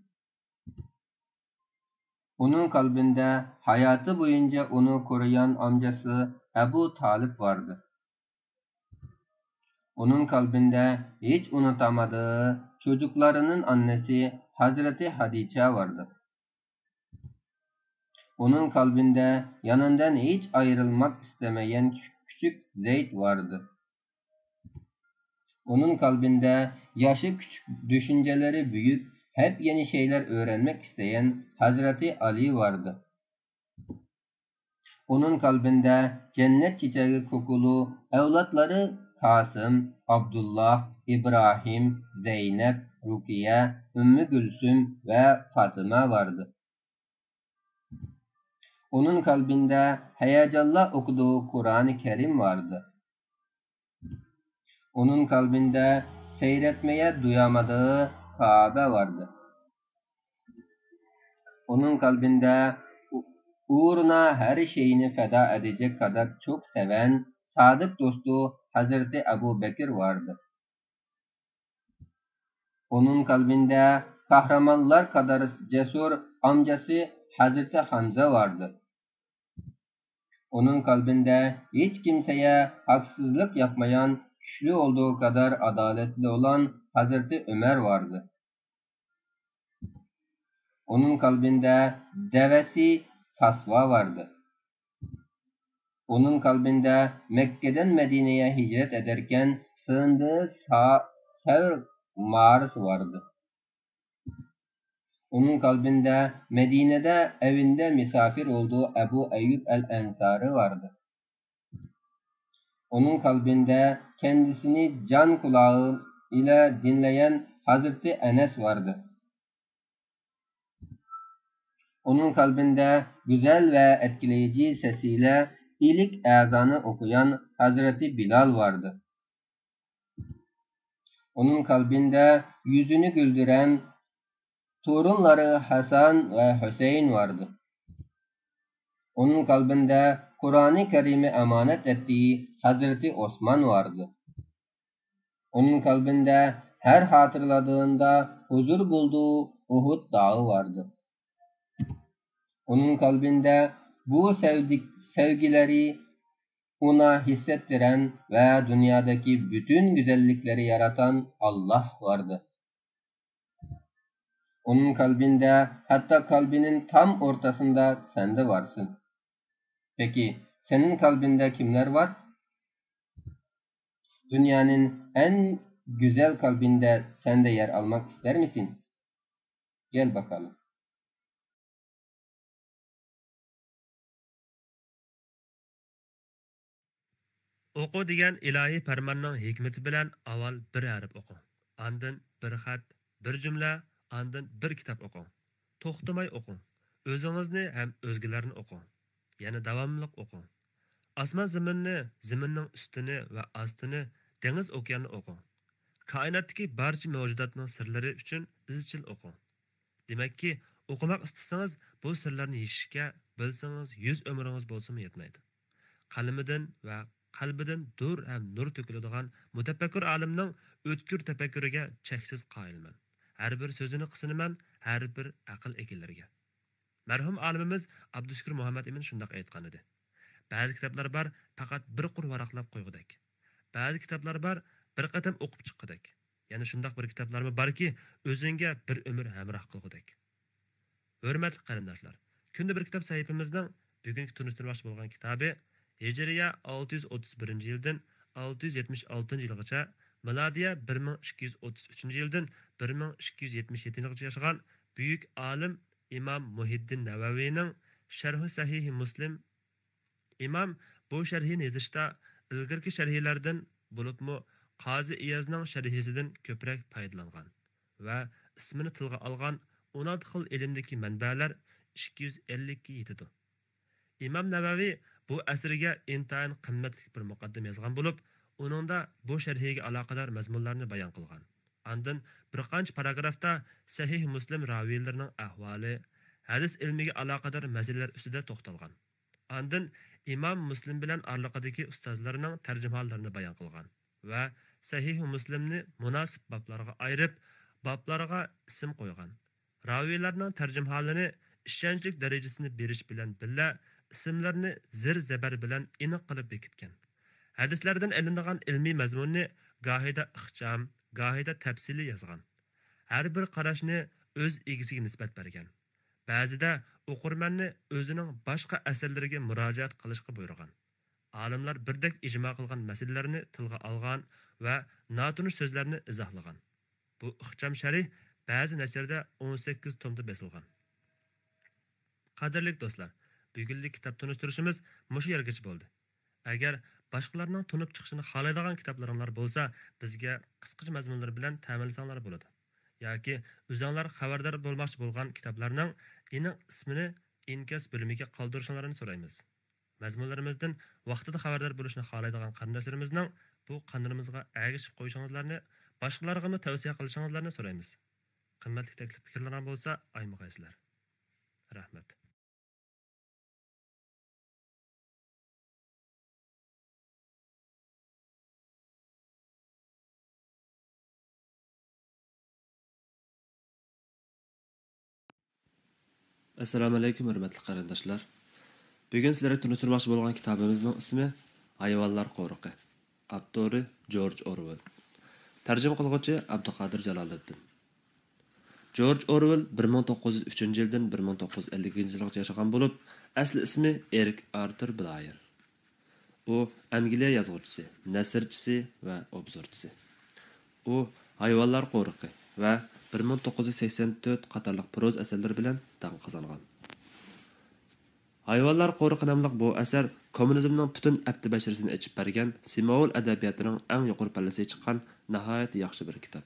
Onun kalbinde hayatı boyunca onu koruyan amcası Ebu Talip vardı. Onun kalbinde hiç unutamadığı çocuklarının annesi Hazreti Hadice vardı. Onun kalbinde yanından hiç ayrılmak istemeyen küçük Zeyd vardı. Onun kalbinde yaşı küçük, düşünceleri büyük, hep yeni şeyler öğrenmek isteyen Hazreti Ali vardı. Onun kalbinde cennet çiçeği kokulu evlatları Kasım, Abdullah, İbrahim, Zeynep, Rukiye, Ümmü Gülsüm ve Fatıma vardı. Onun kalbinde heyecanla okuduğu Kur'an-ı Kerim vardı. Onun kalbinde seyretmeye doyamadığı Kabe vardı. Onun kalbinde u-, uğruna her şeyini feda edecek kadar çok seven sadık dostu Hazreti Ebu Bekir vardı. Onun kalbinde kahramanlar kadar cesur amcası Hazreti Hamza vardı. Onun kalbinde hiç kimseye haksızlık yapmayan, güçlü olduğu kadar adaletli olan Hazreti Ömer vardı. Onun kalbinde devesi Tasva vardı. Onun kalbinde Mekke'den Medine'ye hicret ederken sığındığı Sa-, Sevr mağarası vardı. Onun kalbinde Medine'de evinde misafir olduğu Ebu Eyyub el-Ensari vardı. Onun kalbinde kendisini can kulağı ile dinleyen Hazreti Enes vardı. Onun kalbinde güzel ve etkileyici sesiyle ilk ezanı okuyan Hazreti Bilal vardı. Onun kalbinde yüzünü güldüren torunları Hasan ve Hüseyin vardı. Onun kalbinde Kur'an-ı Kerim'i emanet ettiği Hazreti Osman vardı. Onun kalbinde her hatırladığında huzur bulduğu Uhud dağı vardı. Onun kalbinde bu sevdik-, sevgileri ona hissettiren ve dünyadaki bütün güzellikleri yaratan Allah vardı. Onun kalbinde, hatta kalbinin tam ortasında sen de varsın. Peki, senin kalbinde kimler var? Dünyanın en güzel kalbinde sen de yer almak ister misin? Gel bakalım. ئوقۇ دېگەن ئىلاھىي پەرماننىڭ ھېكمىتى بىلەن ئاۋۋال بىر ھەرپ ئوقۇڭ، ئاندىن بىر خەت، بىر جۈملە، ئاندىن بىر كىتاب ئوقۇڭ. توختىماي ئوقۇڭ. ئۆزىڭىزنى ھەم ئۆزگىلەرنى ئوقۇڭ. يەنە داۋاملىق ئوقۇڭ. ئاسمان زېمىننى، زېمىننىڭ ئۈستىنى ۋە ئاستىنى، دېڭىز ئوكياننى ئوقۇڭ. كائىناتتىكى بارچە مەۋجۇداتنىڭ سىرلىرى ئۈچۈن ئىزچىل ئوقۇڭ. دېمەككى، ئوقۇماق ئىستىسىڭىز، بۇ سىرلارنى يېشىشكە، بىلسىڭىز، يۈز ئۆمرىڭىز بولسىمۇ يەتمەيدۇ. قەلىمىدىن ۋە قەلبىدىن دۇر ھەم نۇر تۆكۈلىدىغان مۇتەپەككۇر ئالىمنىڭ ئۆتكۈر تەپەككۇرىگە چەكسىز قايىلمەن. ھەر بىر سۆزىنى قىسىنىمەن، ھەر بىر ئەقىل ئېگىلىرىگە. مەرھۇم ئالىمىمىز ئابدۇشۈكۈر مۇھەممەت ئىمىن شۇنداق ئېيتقانىدى: بەزى كىتابلار بار، پەقەت بىر قۇر ۋاراقلاپ قويغۇدەك. بەزى كىتابلار بار، بىر قېتىم ئوقۇپ چىققۇدەك. يەنە شۇنداق بىر كىتابلارمۇ باركى، ئۆزۈڭگە بىر ئۆمۈر ھەمراھ قىلغۇدەك. ھۆرمەتلىك قېرىنداشلار، كۈندە بىر كىتاب سەھىپىمىزنىڭ بۈگۈنكى تونۇشتۇرماقچى بولغان كىتابى ھىجرىيە ئالتە يۈز ئوتتۇز بىرىنچى يىلدىن ئالتە يۈز يەتمىش ئالتىنچى يىلغىچە، مىلادىيە بىر مىڭ ئىككى يۈز ئوتتۇز ئۈچىنچى يىلدىن بىر مىڭ ئىككى يۈز يەتمىش يەتتىنچى يىلغىچە ياشىغان بۈيۈك ئالىم ئىمام مۇھىددىن نەۋەۋىنىڭ شەرھى سەھىھى مۇسلىم ئىمام بۇ شەرھىنى يېزىشتا ئىلگىرىكى شەرھلەردىن، بولۇپمۇ قازى ئىيازنىڭ شەرھىسىدىن كۆپرەك پايدىلانغان ۋە ئىسمىنى تىلغا ئالغان ئون ئالتە خىل ئىلىمدىكى مەنبەلەر ئىككى يۈز ئەللىككە يېتىدۇ. ئىمام نەۋەۋى بۇ ئەسىرگە ئىنتايىن قىممەتلىك بىر مۇقەددىمە يازغان بولۇپ، ئۇنىڭدا بۇ شەرھىگە ئالاقىدار مەزمۇنلارنى بايان قىلغان. ئاندىن بىر قانچە پاراگرافتا سەھىھ مۇسلىم راۋىيلىرىنىڭ ئەھۋالى، ھەدىس ئىلمىگە ئالاقىدار مەسىلىلەر ئۈستىدە توختالغان. ئاندىن ئىمام مۇسلىم بىلەن ئارىلىقىدىكى ئۇستازلىرىنىڭ تەرجىمىھاللىرىنى بايان قىلغان ۋە سەھىھ مۇسلىمنى مۇناسىپ بابلارغا ئايرىپ، بابلارغا ئىسىم قويغان. راۋىيلارنىڭ تەرجىمىھالىنى ئىشەنچلىك دەرىجىسىنى بېرىش بىلەن بىللە، ئىسىملىرىنى زىر زەبەر بىلەن ئېنىق قىلىپ بېكىتكەن. ھەدىسلەردىن ئېلىنىدىغان ئىلمىي مەزمۇننى گاھىدا ئىخچام، گاھىدا تەپسىلىي يازغان. ھەر بىر قاراشنى ئۆز ئىگىسىگە نىسبەت بەرگەن. بەزىدە ئوقۇرمەننى ئۆزىنىڭ باشقا ئەسەرلىرىگە مۇراجىئەت قىلىشقا بۇيرۇغان. ئالىملار بىردەك ئىجما قىلغان مەسىلىلەرنى تىلغا ئالغان ۋە ناتونۇش سۆزلەرنى ئىزاھلىغان. بۇ ئىخچام شەرھ بەزى نەشرىدە ئون سەككىز تومدا بېسىلغان. قەدىرلىك دوستلار، بۈگۈنلۈك كىتاب تونۇشتۇرۇشىمىز مۇشۇ يەرگىچە بولدى. ئەگەر باشقىلارنىڭ تونۇپ چىقىشىنى خالايدىغان كىتابلىرىڭلار بولسا، بىزگە قىسقىچە مەزمۇنلىرى بىلەن تەمىنلىسەڭلار بولىدۇ. ياكى ئۆزۈڭلار خەۋەردار بولماقچى بولغان كىتابلارنىڭ ئېنىق ئىسمىنى ئىنكاس بۆلۈمىگە قالدۇرۇشۇڭلارنى سورايمىز. مەزمۇنلىرىمىزدىن ۋاقتىدا خەۋەردار بولۇشنى خالايدىغان قېرىنداشلىرىمىزنىڭ بۇ قانىلىمىزغا ئەگىشىپ قويۇشىڭىزلارنى، باشقىلارغىمۇ تەۋسىيە قىلىشىڭىزلارنى سورايمىز. قىممەتلىك تەكلىپ پىكىرلىرىڭلار بولسا ئايىمىغايسىلەر. رەھمەت. ئەسسالامۇئەلەيكۇم، ھۆرمەتلىك قېرىنداشلار. بۈگۈن سىلەرگە تونۇشتۇرماقچى بولغان كىتابىمىزنىڭ ئىسمى ھايۋانلار قورۇقى. ئاپتورى جورج ئورۋېل. تەرجىمە قىلغۇچى ئابدۇقادىر جالالىدىن. جورج ئورۋېل بىر مىڭ توققۇز يۈز ئۈچىنچى يىلدىن بىر مىڭ توققۇز يۈز ئەللىكىنچى يىلغىچە ياشىغان بولۇپ، ئەسلى ئىسمى ئېرىك ئارتۇر بلايېر. ئۇ ئەنگلىيە يازغۇچىسى، نەسرچىسى ۋە ئوبزورچىسى. ئۇ ھايۋانلار قورۇقى ۋە بىر مىڭ توققۇز يۈز سەكسەن تۆت قاتارلىق پروزا ئەسەرلىرى بىلەن داڭ قازانغان. ھايۋانلار قورۇقى ناملىق بۇ ئەسەر كوممۇنىزمنىڭ پۈتۈن ئەپتى بەشىرىسىنى ئېچىپ بەرگەن سىمۋول ئەدەبىياتىنىڭ ئەڭ يۇقىرى پەللىسىگە چىققان ناھايىتى ياخشى بىر كىتاب.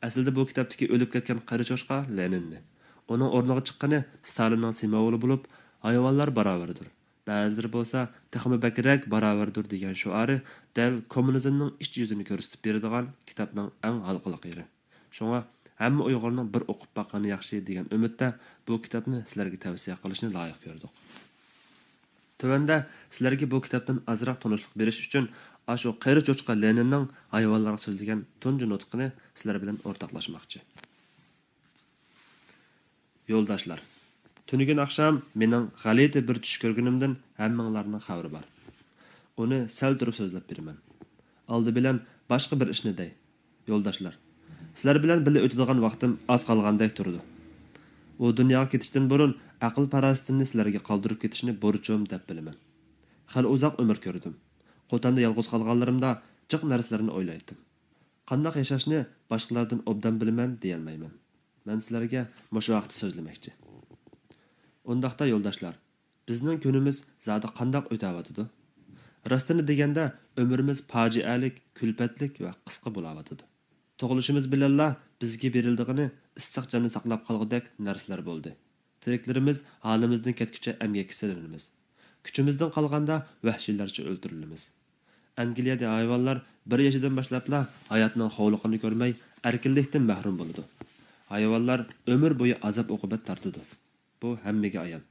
ئەسلىدە بۇ كىتابتىكى ئۆلۈپ كەتكەن قېرى چوشقا لېنىننى، ئۇنىڭ ئورنىغا چىققىنى ستالىننىڭ سىمۋولى بولۇپ، ھايۋانلار باراۋەردۇر، بەزىلىرى بولسا تېخىمۇ بەكرەك باراۋەردۇر دېگەن شوئارى دەل كوممۇنىزمنىڭ ئىچ يۈزىنى كۆرسىتىپ بېرىدىغان كىتابنىڭ ئەڭ ھالقىلىق يېرى. شۇڭا ھەممە ئۇيغۇرنىڭ بىر ئوقۇپ باققىنى ياخشى دېگەن ئۈمىدتە بۇ كىتابنى سىلەرگە تەۋسىيە قىلىشنى لايىق كۆردۇق. تۆۋەندە سىلەرگە بۇ كىتابتىن ئازراق تونۇشلۇق بېرىش ئۈچۈن ئاشۇ قېرى چوچقا لېنىننىڭ ھايۋانلارغا سۆزلىگەن تۇنجى نۇتقىنى سىلەر بىلەن ئورتاقلاشماقچى. يولداشلار، تۈنۈگۈن ئاخشام مېنىڭ غەلىتە بىر چۈش كۆرگىنىمدىن ھەممىڭلارنىڭ خەۋىرى بار. ئۇنى سەل تۇرۇپ سۆزلەپ بېرىمەن. ئالدى بىلەن باشقا بىر ئىشنى دەي. يولداشلار، سىلەر بىلەن بىللە ئۆتىدىغان ۋاقتىم ئاز قالغاندەك تۇرىدۇ. ئۇ دۇنياغا كېتىشتىن بۇرۇن ئەقىل-پاراسىتىمنى سىلەرگە قالدۇرۇپ كېتىشنى بۇرچۇم دەپ بىلىمەن. خېلى ئۇزاق ئۆمۈر كۆردۈم. قوتاندا يالغۇز قالغانلىرىمدا جىق نەرسىلەرنى ئويلايتتىم. قانداق ياشاشنى باشقىلاردىن ئوبدان بىلىمەن دېيەلمەيمەن. مەن سىلەرگە مۇشۇ ھەقتە سۆزلىمەكچى. ئۇنداقتا يولداشلار، بىزنىڭ كۈنىمىز زادى قانداق ئۆتەۋاتىدۇ؟ راستىنى دېگەندە، ئۆمرىمىز پاجىئەلىك، كۈلپەتلىك ۋە قىسقا بولاۋاتىدۇ. تۇغۇلۇشىمىز بىلەنلا بىزگە بېرىلىدىغىنى ئىسسىق جاننى ساقلاپ قالغۇدەك نەرسىلەر بولدى. تىرىكلىرىمىز ھالىمىزدىن كەتكۈچە ئەمگەككە سېلىنىمىز. كۈچىمىزدىن قالغاندا ۋەھشىيلەرچە ئۆلتۈرۈلىمىز. ئەنگلىيەدە ھايۋانلار بىر ياشىدىن باشلاپلا ھاياتنىڭ خوۋلۇقىنى كۆرمەي، ئەركىنلىكتىن مەھرۇم بولىدۇ. ھايۋانلار ئۆمۈر بويى ئازاب-ئوقۇبەت تارتىدۇ. بۇ ھەممىگە ئايان.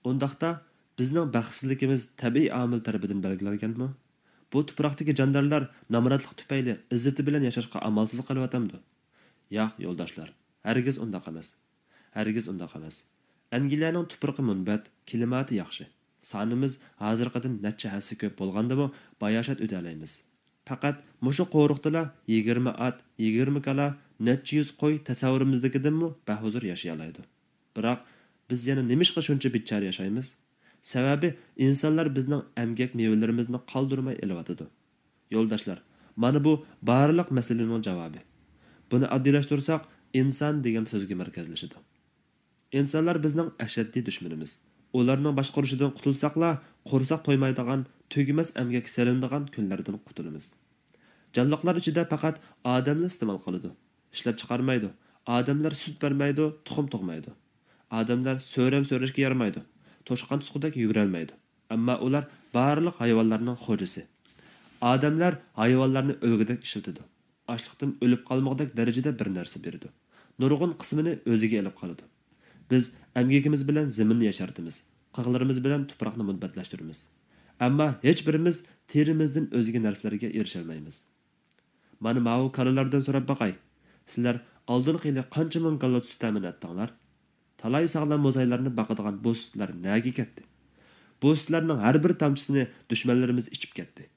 ئۇنداقتا، بىزنىڭ بەختسىزلىكىمىز تەبىئىي ئامىل تەرىپىدىن بەلگىلەنگەنمۇ؟ بۇ تۇپراقتىكى جاندارلار نامراتلىق تۈپەيلى ئىززىتى بىلەن ياشاشقا ئامالسىز قېلىۋاتامدۇ؟ ياق، يولداشلار، ھەرگىز ئۇنداق ئەمەس. ھەرگىز ئۇنداق ئەمەس. ئەنگلىيەنىڭ تۇپرىقى مۇنبەت، كىلىماتى ياخشى. سانىمىز ھازىرقىدىن نەچچە ھەسسە كۆپ بولغاندىمۇ باياشات ئۆتەلەيمىز. پەقەت مۇشۇ قورۇقتىلا يىگىرمە ئات، يىگىرمە كالا، نەچچە يۈز قوي تەسەۋۋۇرىمىزدىكىدىنمۇ بەھۇزۇر ياشىيالايدۇ. بىراق، بىز يەنە نېمىشقا شۇنچە بىچارە ياشايمىز؟ سەۋەبى، ئىنسانلار بىزنىڭ ئەمگەك مېۋىلىرىمىزنى قالدۇرماي ئېلىۋاتىدۇ. يولداشلار، مانا بۇ بارلىق مەسىلىنىڭ جاۋابى. بۇنى ئاددىيلاشتۇرساق، ئىنسان دېگەن سۆزگە مەركەزلىشىدۇ. ئىنسانلار بىزنىڭ ئەشەددىي دۈشمىنىمىز. ئۇلارنىڭ باشقۇرۇشىدىن قۇتۇلساقلا، قورساق تويمايدىغان، تۈگىمەس ئەمگەك سېلىنىدىغان كۈنلەردىن قۇتۇلىمىز. جانلىقلار ئىچىدە پەقەت ئادەملا ئىستېمال قىلىدۇ. ئىشلەپچىقارمايدۇ. ئادەملەر سۈت بەرمەيدۇ، تۇخۇم تۇغمايدۇ. ئادەملەر سۆرەم سۆرەشكە يارىمايدۇ. توشقان تۇتقۇدەك يۈگۈرەلمەيدۇ. ئەمما ئۇلار بارلىق ھايۋانلارنىڭ خوجىسى. ئادەملەر ھايۋانلارنى ئۈلگىدەك ئىشلىتىدۇ. ئاچلىقتىن ئۆلۈپ قالمىغۇدەك دەرىجىدە بىر نەرسە بېرىدۇ. نۇرغۇن قىسمىنى ئۆزىگە ئېلىپ قالىدۇ. بىز ئەمگىكىمىز بىلەن زېمىننى ياشارتىمىز، قىغلىرىمىز بىلەن تۇپراقنى مۇنبەتلەشتۈرىمىز. ئەمما ھېچبىرىمىز تېرىمىزدىن ئۆزگە نەرسىلەرگە ئېرىشەلمەيمىز. مانا ماۋۇ كالىلاردىن سوراپ باقاي. سىلەر ئالدىنقى يىلى قانچە مىڭ كالا سۈت تەمىن ئەتتىڭلار؟ تالاي ساغلام موزايلارنى باقىدىغان بۇ سۈتلەر نەگە كەتتى؟ بۇ سۈتلەرنىڭ ھەر بىر تامچىسىنى دۈشمەنلىرىمىز ئىچىپ كەتتى.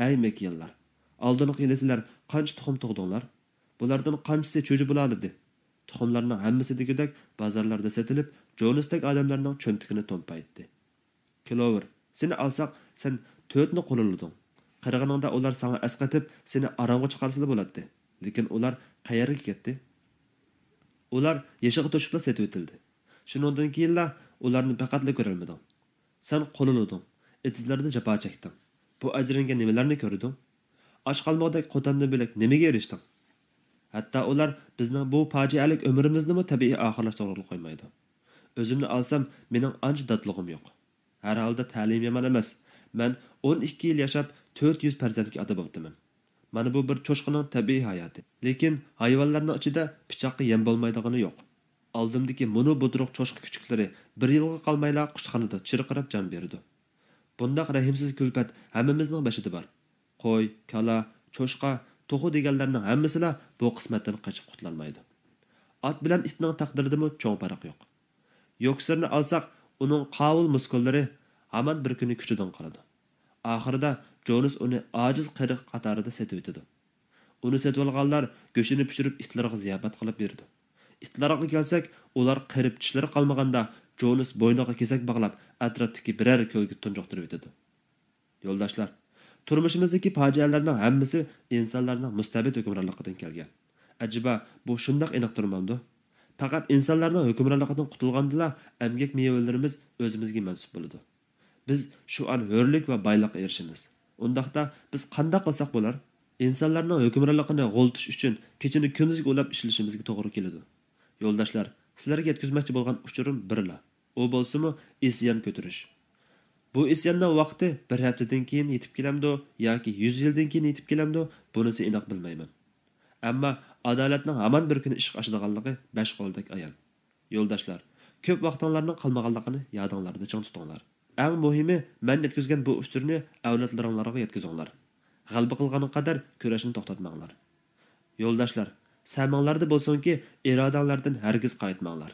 ئەي مىكىيانلار! ئالدىنقى يىلى سىلەر قانچە تۇخۇم تۇغدۇڭلار؟ بۇلاردىن قانچىسى چۈجە بولالىدى؟ تۇخۇملارنىڭ ھەممىسى دېگۈدەك بازارلاردا سېتىلىپ، جونستەك ئادەملەرنىڭ چۆنتىكىنى تومپايتتى. كلوۋېر، سېنى ئالساق، سەن تۆتنى قوللىدىڭ. قېرىغىنىڭدا ئۇلار ساڭا ئەسقېتىپ، سېنى ئارامغا چىقارسىلا بولاتتى. لېكىن ئۇلار قەيەرگە كەتتى؟ ئۇلار يېشىغا توشۇپلا سېتىۋېتىلدى. شۇنىڭدىن كېيىنلا ئۇلارنى پەقەتلا كۆرەلمىدىڭ. سەن قوللىدىڭ، ئېتىزلاردا جاپا چەكتىڭ. بۇ ئەجرىڭگە نېمىلەرنى كۆردۈڭ؟ ئاچ قالمىغۇدەك قوتاندىن بۆلەك نېمىگە ئېرىشتىڭ؟ ھەتتا ئۇلار بىزنىڭ بۇ پاجىئەلىك ئۆمرىمىزنىمۇ تەبىئىي ئاخىرلاشتۇرغىلى قويمايدۇ. ئۆزۈمنى ئالسام، مېنىڭ ئانچە داتلىقىم يوق. ھەر ھالدا تەلىيىم يامان ئەمەس. مەن ئون ئىككى يىل ياشاپ، تۆت يۈز پەرزەنتكە ئاتا بوپتىمەن. مانا بۇ بىر چوشقىنىڭ تەبىئىي ھاياتى. لېكىن ھايۋانلارنىڭ ئىچىدە پىچاققا يەم بولمايدىغىنى يوق. ئالدىمدىكى مۇنۇ بۇدرۇق چوشقا كۈچۈكلىرى بىر يىلغا قالمايلا قۇشخانىدا چىرقىراپ جان بېرىدۇ. بۇنداق رەھىمسىز كۈلپەت ھەممىمىزنىڭ بېشىدا بار. قوي، كالا، چوشقا، توخۇ دېگەنلەرنىڭ ھەممىسىلا بۇ قىسمەتتىن قېچىپ قۇتۇلالمايدۇ. ئات بىلەن ئىتنىڭ تەقدىرىدىمۇ چوڭ پەرق يوق. يوكسېرنى ئالساق، ئۇنىڭ قاۋۇل مۇسكۇللىرى ھامان بىر كۈنى كۈچىدىن قالىدۇ. ئاخىرىدا جونس ئۇنى ئاجىز قېرى قاتارىدا سېتىۋېتىدۇ. ئۇنى سېتىۋالغانلار گۆشىنى پىشۇرۇپ ئىتلىرىغا زىياپەت قىلىپ بېرىدۇ. ئىتلارغا كەلسەك، ئۇلار قېرىپ چىشلىرى قالمىغاندا، جونس بوينىغا كېسەك باغلاپ، ئەتراپتىكى بىرەر كۆلگە تۇنجۇقتۇرۇۋېتىدۇ. يولداشلار، تۇرمۇشىمىزدىكى پاجىئەلەرنىڭ ھەممىسى ئىنسانلارنىڭ مۇستەبىت ھۆكۈمرانلىقىدىن كەلگەن. ئەجەبا، بۇ شۇنداق ئېنىق تۇرمامدۇ؟ پەقەت ئىنسانلارنىڭ ھۆكۈمرانلىقىدىن قۇتۇلغاندىلا ئەمگەك مېۋىلىرىمىز ئۆزىمىزگە مەنسۇپ بولىدۇ. بىز شۇ ئان ھۆرلۈك ۋە بايلىققا ئېرىشىمىز. ئۇنداقتا بىز قانداق قىلساق بولار؟ ئىنسانلارنىڭ ھۆكۈمرانلىقىنى غۇلىتىش ئۈچۈن كېچىنى كۈندۈزگە ئۇلاپ ئىشلىشىمىزگە توغرا كېلىدۇ. يولداشلار، سىلەرگە يەتكۈزمەكچى بولغان ئۇچۇرۇم بىرلا. ئۇ بولسىمۇ ئىسيان كۆتۈرۈش. بۇ ئىسياننىڭ ۋاقتى بىر ھەپتىدىن كېيىن يېتىپ كېلەمدۇ ياكى يۈز يىلدىن كېيىن يېتىپ كېلەمدۇ، بۇنىسى ئېنىق بىلمەيمەن. ئەمما ئادالەتنىڭ ھامان بىر كۈنى ئىشقا ئاشىدىغانلىقى بەش قولدەك ئايان. يولداشلار، كۆپ ۋاقتىڭلارنىڭ قالمىغانلىقىنى يادىڭلاردا چىڭ تۇتۇڭلار. ئەڭ مۇھىمى، مەن يەتكۈزگەن بۇ ئۇچۇرنى ئەۋلادلىرىڭلارغا يەتكۈزۈڭلار. غەلىبە قىلغانغا قەدەر كۈرەشنى توختاتماڭلار. يولداشلار، سەمىڭلاردا بولسۇنكى، ئىرادەڭلاردىن ھەرگىز قايتماڭلار.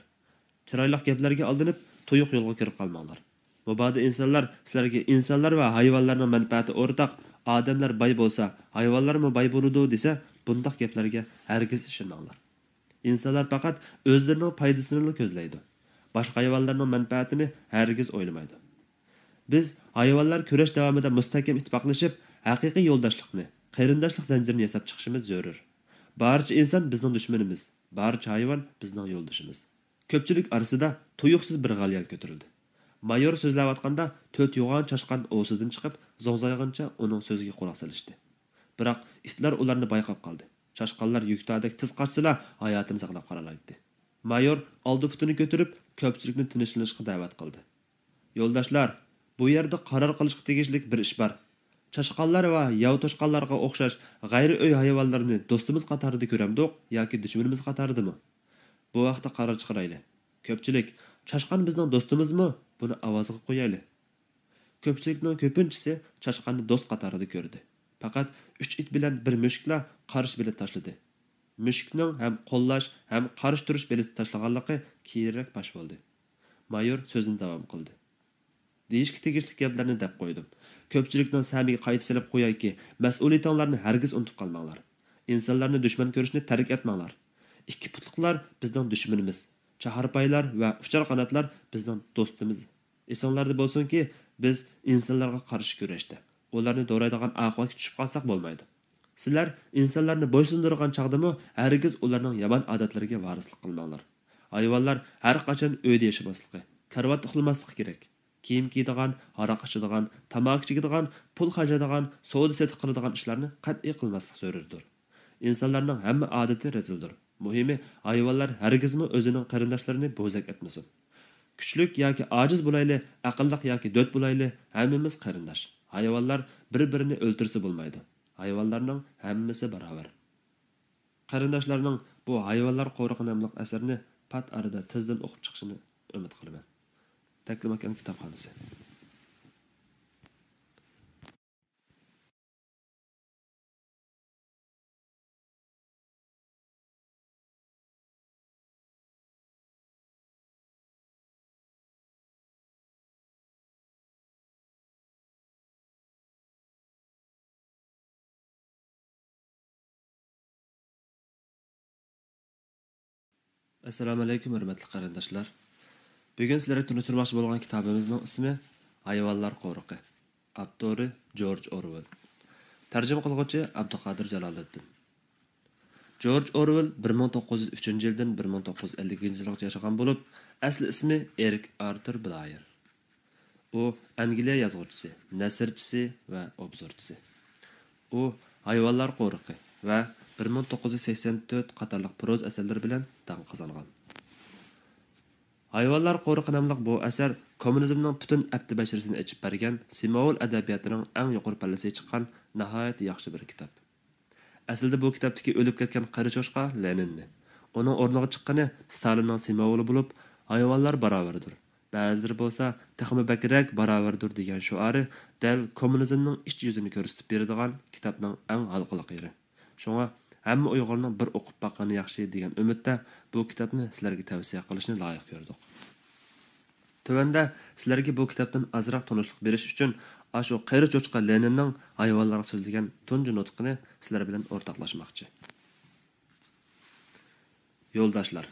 چىرايلىق گەپلەرگە ئالدىنىپ، تۇيۇق يولغا كىرىپ قالماڭلار. مۇبادا ئىنسانلار سىلەرگە ئىنسانلار ۋە ھايۋانلارنىڭ مەنپەئەتى ئورتاق، ئادەملەر باي بولسا، ھايۋانلارمۇ باي بولىدۇ دېسە، بۇنداق گەپلەرگە ھەرگىز ئىشىنماڭلار. ئىنسانلار پەقەت ئۆزلىرىنىڭ پايدىسىنىلا كۆزلەيدۇ. باشقا ھايۋانلارنىڭ مەنپەئەتىنى ھەرگىز ئويلىمايدۇ. بىز ھايۋانلار كۈرەش داۋامىدا مۇستەھكەم ئىتتىپاقلىشىپ، ھەقىقىي يولداشلىقنى، قېرىنداشلىق زەنجىرىنى ياساپ چىقىشىمىز زۆرۈر. بارچە ئىنسان بىزنىڭ دۈشمىنىمىز، بارچە ھايۋان بىزنىڭ يولدىشىمىز. كۆپچىلىك ئارىسىدا تۇيۇقسىز بىر غەليان كۆتۈرۈلدى. مايور سۆزلەۋاتقاندا، تۆت يوغان چاشقان ئوۋسىدىن چىقىپ، زوڭزايغىنچە ئۇنىڭ سۆزىگە قۇلاق سېلىشتى. بىراق، ئىتلار ئۇلارنى بايقاپ قالدى. چاشقانلار يۈكتادەك تېز قاچسىلا، ھاياتىنى ساقلاپ قالالايتتى. مايور ئالدى پۇتىنى كۆتۈرۈپ، كۆپچىلىكنى تىنچلىنىشقا دەۋەت قىلدى. يولداشلار، بۇ يەردە قارار قىلىشقا تېگىشلىك بىر ئىش بار. چاشقانلار ۋە ياۋا توشقانلارغا ئوخشاش غەيرىي ئۆي ھايۋانلىرىنى دوستىمىز قاتارىدا كۆرەمدۇق ياكى دۈشمىنىمىز قاتارىدىمۇ؟ بۇ ھەقتە قارار چىقىرايلى. كۆپچىلىك، چاشقان بىزنىڭ دوستىمىزمۇ؟ بۇنى ئاۋازغا قويايلى. كۆپچىلىكنىڭ كۆپىنچىسى چاشقاننى دوست قاتارىدا كۆردى. پەقەت ئۈچ ئىت بىلەن بىر مۈشۈكلا قارشى بېلەت تاشلىدى. مۈشۈكنىڭ ھەم قوللاش، ھەم قارشى تۇرۇش بېلىتى تاشلىغانلىقى كېيىنرەك پاش بولدى. مايور سۆزىنى داۋام قىلدى. دېيىشكە تېگىشلىك گەپلەرنى دەپ قويدۇم. كۆپچىلىكنىڭ سەمىگە قايتا سېلىپ قويايكى، مەسئۇلىيىتىڭلارنى ھەرگىز ئۇنتۇپ قالماڭلار. ئىنسانلارنى دۈشمەن كۆرۈشنى تەرك ئەتمەڭلار. ئىككى پۇتلۇقلار بىزنىڭ دۈشمىنىمىز. چاھارپايلار ۋە ئۇچار قاناتلار بىزنىڭ دوستىمىز. ئېسىڭلاردا بولسۇنكى، بىز ئىنسانلارغا قارشى كۈرەشتە، ئۇلارنى دورايدىغان ئاقىۋەتكە چۈشۈپ قالساق بولمايدۇ. سىلەر ئىنسانلارنى بويسۇندۇرغان چاغدىمۇ ھەرگىز ئۇلارنىڭ يامان ئادەتلىرىگە ۋارىسلىق قىلماڭلار. ھايۋانلار ھەر قاچان ئۆيدە ياشىماسلىقى، كارىۋاتتا ئۇخلىماسلىق كېرەك. كىيىم كىيىدىغان، ھاراق ئىچىدىغان، تاماكا چېكىدىغان، پۇل خەجلەيدىغان، سودا سېتىق قىلىدىغان ئىشلارنى قەتئىي قىلماسلىق زۆرۈردۇر. ئىنسانلارنىڭ ھەممە ئادىتى رەزىلدۇر. مۇھىمى، ھايۋانلار ھەرگىزمۇ ئۆزىنىڭ قېرىنداشلىرىنى بوزەك ئەتمىسۇن. كۈچلۈك ياكى ئاجىز بولايلى، ئەقىللىق ياكى دۆت بولايلى، ھەممىمىز قېرىنداش. ھايۋانلار بىر-بىرىنى ئۆلتۈرسە بولمايدۇ. ھايۋانلارنىڭ ھەممىسى باراۋەر. قېرىنداشلارنىڭ بۇ ھايۋانلار قورۇقى ناملىق ئەسەرنى پات ئارىدا تېزدىن ئوقۇپ چىقىشىنى ئۈمىد قىلىمەن. تەكلىماكان كىتابخانىسى. ئەسسالامۇ ئەلەيكۇم، ھۆرمەتلىك قېرىنداشلار. بۈگۈن سىلەرگە تونۇشتۇرماقچى بولغان كىتابىمىزنىڭ ئىسمى ھايۋانلار قورۇقى. ئاپتورى جورج ئورۋېل. تەرجىمە قىلغۇچى ئابدۇقادىر جالالىدىن. جورج ئورۋېل بىر مىڭ توققۇز يۈز ئۈچىنچى يىلدىن بىر مىڭ توققۇز يۈز ئەللىكىنچى يىلغىچە ياشىغان بولۇپ، ئەسلى ئىسمى ئېرىك ئارتۇر بلايېر. ئۇ ئەنگلىيە يازغۇچىسى، نەسرچىسى ۋە ئوبزورچىسى. ئۇ ھايۋانلار قورۇقى ۋە بىر مىڭ توققۇز يۈز سەكسەن تۆت قاتارلىق پروزا ئەسەرلىرى بىلەن داڭ قازانغان. ھايۋانلار قورۇقى ناملىق بۇ ئەسەر كوممۇنىزمنىڭ پۈتۈن ئەپتى بەشىرىسىنى ئېچىپ بەرگەن سىمۋول ئەدەبىياتىنىڭ ئەڭ يۇقىرى پەللىسىگە چىققان ناھايىتى ياخشى بىر كىتاب. ئەسلىدە بۇ كىتابتىكى ئۆلۈپ كەتكەن قېرى چوشقا لېنىننى، ئۇنىڭ ئورنىغا چىققىنى ستالىننىڭ سىمۋولى بولۇپ، ھايۋانلار باراۋەردۇر، بەزىلىرى بولسا تېخىمۇ بەكرەك باراۋەردۇر دېگەن شوئارى دەل كوممۇنىزمنىڭ ئىچ يۈزىنى كۆرسىتىپ بېرىدىغان كىتابنىڭ ئەڭ ھالقىلىق يېرى. شۇڭا ھەممە ئۇيغۇرنىڭ بىر ئوقۇپ باققىنى ياخشى دېگەن ئۈمىدتە بۇ كىتابنى سىلەرگە تەۋسىيە قىلىشنى لايىق كۆردۇق. تۆۋەندە سىلەرگە بۇ كىتابتىن ئازراق تونۇشلۇق بېرىش ئۈچۈن ئاشۇ قېرى چوچقا لېنىننىڭ ھايۋانلارغا سۆزلىگەن تۇنجى نۇتقىنى سىلەر بىلەن ئورتاقلاشماقچى. يولداشلار،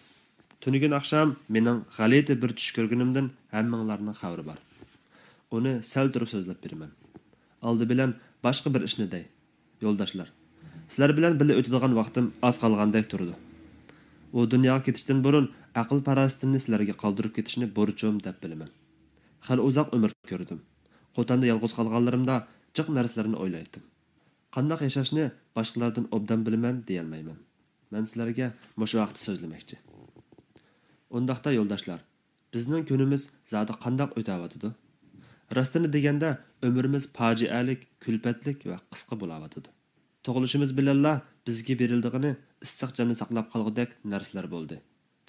تۈنۈگۈن ئاخشام مېنىڭ غەلىتە بىر چۈش كۆرگىنىمدىن ھەممىڭلارنىڭ خەۋىرى بار. ئۇنى سەل تۇرۇپ سۆزلەپ بېرىمەن. ئالدى بىلەن باشقا بىر ئىشنى دەي. يولداشلار، سىلەر بىلەن بىللە ئۆتىدىغان ۋاقتىم ئاز قالغاندەك تۇرىدۇ. ئۇ دۇنياغا كېتىشتىن بۇرۇن ئەقىل-پاراسىتىمنى سىلەرگە قالدۇرۇپ كېتىشنى بۇرچۇم دەپ بىلىمەن. خېلى ئۇزاق ئۆمۈر كۆردۈم. قوتاندا يالغۇز قالغانلىرىمدا جىق نەرسىلەرنى ئويلايتتىم. قانداق ياشاشنى باشقىلاردىن ئوبدان بىلىمەن دېيەلمەيمەن. مەن سىلەرگە مۇشۇ ھەقتە سۆزلىمەكچى. ئۇنداقتا يولداشلار، بىزنىڭ كۈنىمىز زادى قانداق ئۆتەۋاتىدۇ؟ راستىنى دېگەندە، ئۆمرىمىز پاجىئەلىك، كۈلپەتلىك ۋە قىسقا بولاۋاتىدۇ. تۇغۇلۇشىمىز بىلەنلا بىزگە بېرىلىدىغىنى ئىسسىق جاننى ساقلاپ قالغۇدەك نەرسىلەر بولدى.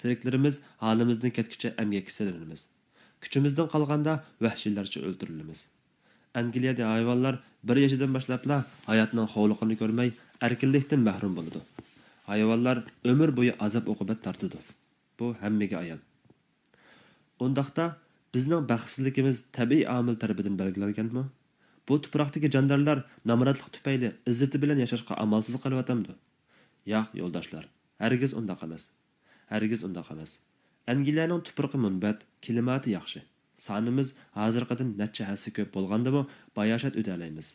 تىرىكلىرىمىز ھالىمىزدىن كەتكۈچە ئەمگەككە سېلىنىمىز. كۈچىمىزدىن قالغاندا ۋەھشىيلەرچە ئۆلتۈرۈلىمىز. ئەنگلىيەدە ھايۋانلار بىر يېشىدىن باشلاپلا ھاياتنىڭ خورلۇقىنى كۆرمەي، ئەركىنلىكتىن مەھرۇم بولىدۇ. ھايۋانلار ئۆمۈر بويى ئازاب-ئوقۇبەت تارتىدۇ. بۇ ھەممىگە ئايان. ئۇنداقتا، بىزنىڭ بەختسىزلىكىمىز تەبىئىي ئامىل تەرىپىدىن بەلگىلەنگەنمۇ؟ بۇ تۇپراقتىكى جاندارلار نامراتلىق تۈپەيلى ئىززىتى بىلەن ياشاشقا ئامالسىز قېلىۋاتامدۇ؟ ياق، يولداشلار، ھەرگىز ئۇنداق ئەمەس. ھەرگىز ئۇنداق ئەمەس. ئەنگلىيەنىڭ تۇپرىقى مۇنبەت، كىلىماتى ياخشى. سانىمىز ھازىرقىدىن نەچچە ھەسسە كۆپ بولغاندىمۇ باياشات ئۆتەلەيمىز.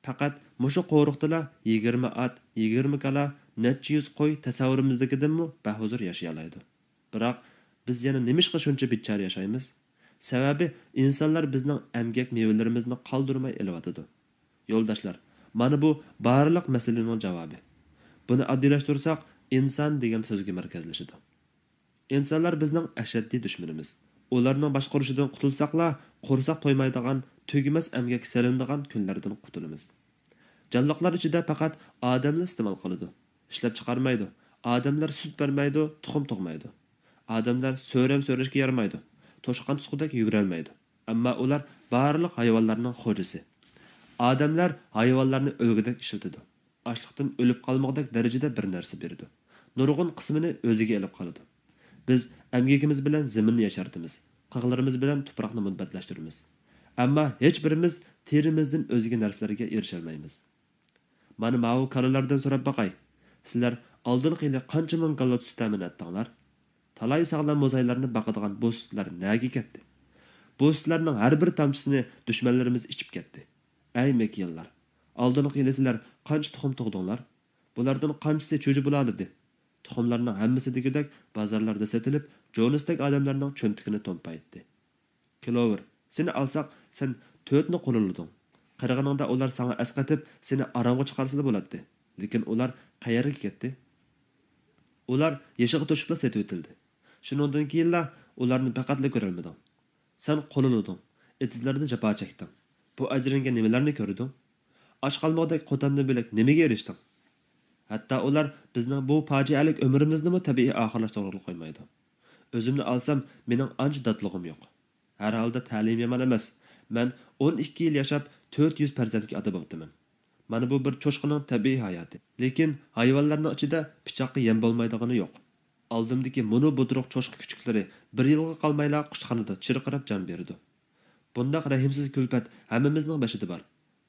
پەقەت مۇشۇ قورۇقتىلا يىگىرمە ئات، يىگىرمە كالا، نەچچە يۈز قوي تەسەۋۋۇرىمىزدىكىدىنمۇ بەھۇزۇر ياشىيالايدۇ. بىراق، بىز يەنە نېمىشقا شۇنچە بىچارە ياشايمىز؟ سەۋەبى، ئىنسانلار بىزنىڭ ئەمگەك مېۋىلىرىمىزنى قالدۇرماي ئېلىۋاتىدۇ. يولداشلار، مانا بۇ بارلىق مەسىلىنىڭ جاۋابى. بۇنى ئاددىيلاشتۇرساق، ئىنسان دېگەن سۆزگە مەركەزلىشىدۇ. ئىنسانلار بىزنىڭ ئەشەددىي دۈشمىنىمىز. ئۇلارنىڭ باشقۇرۇشىدىن قۇتۇلساقلا، قورساق تويمايدىغان، تۈگىمەس ئەمگەك سېلىنىدىغان كۈنلەردىن قۇتۇلىمىز. جانلىقلار ئىچىدە پەقەت ئادەملا ئىستېمال قىلىدۇ. ئىشلەپچىقارمايدۇ. ئادەملەر سۈت بەرمەيدۇ، تۇخۇم تۇغمايدۇ. ئادەملەر سۆرەم سۆرەشكە يارىمايدۇ. توشقان تۇتقۇدەك يۈگۈرەلمەيدۇ. ئەمما ئۇلار بارلىق ھايۋانلارنىڭ خوجىسى. ئادەملەر ھايۋانلارنى ئۆلگۈدەك ئىشلىتىدۇ. ئاچلىقتىن ئۆلۈپ قالمىغۇدەك دەرىجىدە بىر نەرسە بېرىدۇ. نۇرغۇن قىسمىنى ئۆزىگە ئېلىپ قالىدۇ. بىز ئەمگىكىمىز بىلەن زېمىننى ياشارتىمىز، قىغلىرىمىز بىلەن تۇپراقنى مۇنبەتلەشتۈرىمىز. ئەمما ھېچبىرىمىز تېرىمىزدىن ئۆزگە نەرسىلەرگە ئېرىشەلمەيمىز. مانا ماۋۇ كالىلاردىن سوراپ باقاي. سىلەر ئالدىنقى يىلى قانچە مىڭ گاللا سۈت تەمىن ئەتتىڭلار؟ تالاي ساغلام موزايلارنى باقىدىغان بۇ سۈتلەر نەگە كەتتى؟ بۇ سۈتلەرنىڭ ھەر بىر تامچىسىنى دۈشمەنلىرىمىز ئىچىپ كەتتى. ئەي مېكىيانلار! ئالدىنقى يىلى سىلەر قانچە تۇخۇم تۇغدۇڭلار؟ بۇلاردىن قانچىسى چۈجە بولالىدى؟ تۇخۇملارنىڭ ھەممىسى دېگۈدەك بازارلاردا سېتىلىپ، جونستەك ئادەملەرنىڭ چۆنتىكىنى تومپايتتى. كلوۋېر، سېنى ئالساق، سەن تۆتنى قوللىدىڭ. قېرىغىنىڭدا ئۇلار ساڭا ئەسقېتىپ، سېنى ئارامغا چىقارسىلا بولاتتى. لېكىن ئۇلار قەيەرگە كەتتى؟ ئۇلار يېشىغا توشۇپلا سېتىۋېتىلدى. شۇنىڭدىن كېيىنلا ئۇلارنى پەقەتلا كۆرەلمىدىڭ. سەن قوللىدىڭ، ئېتىزلاردا جاپا چەكتىڭ. بۇ ئەجرىڭگە نېمىلەرنى كۆردۈڭ؟ ئاچ قالمىغۇدەك قوتاندىن بۆلەك نېمىگە ئېرىشتىڭ؟ ھەتتا ئۇلار بىزنىڭ بۇ پاجىئەلىك ئۆمرىمىزنىمۇ تەبىئىي ئاخىرلاشتۇرغىلى قويمايدۇ. ئۆزۈمنى ئالسام، مېنىڭ ئانچە داتلىقىم يوق. ھەر ھالدا تەلىيىم يامان ئەمەس. مەن ئون ئىككى يىل ياشاپ، تۆت يۈز پەرزەنتكە ئاتا بوپتىمەن. مانا بۇ بىر چوشقىنىڭ تەبىئىي ھاياتى. لېكىن ھايۋانلارنىڭ ئىچىدە پىچاققا يەم بولمايدىغىنى يوق. ئالدىمدىكى مۇنۇ بۇدرۇق چوشقا كۈچۈكلىرى بىر يىلغا قالمايلا قۇشخانىدا چىرقىراپ جان بېرىدۇ. بۇنداق رەھىمسىز كۈلپەت ھەممىمىزنىڭ بېشىدا بار.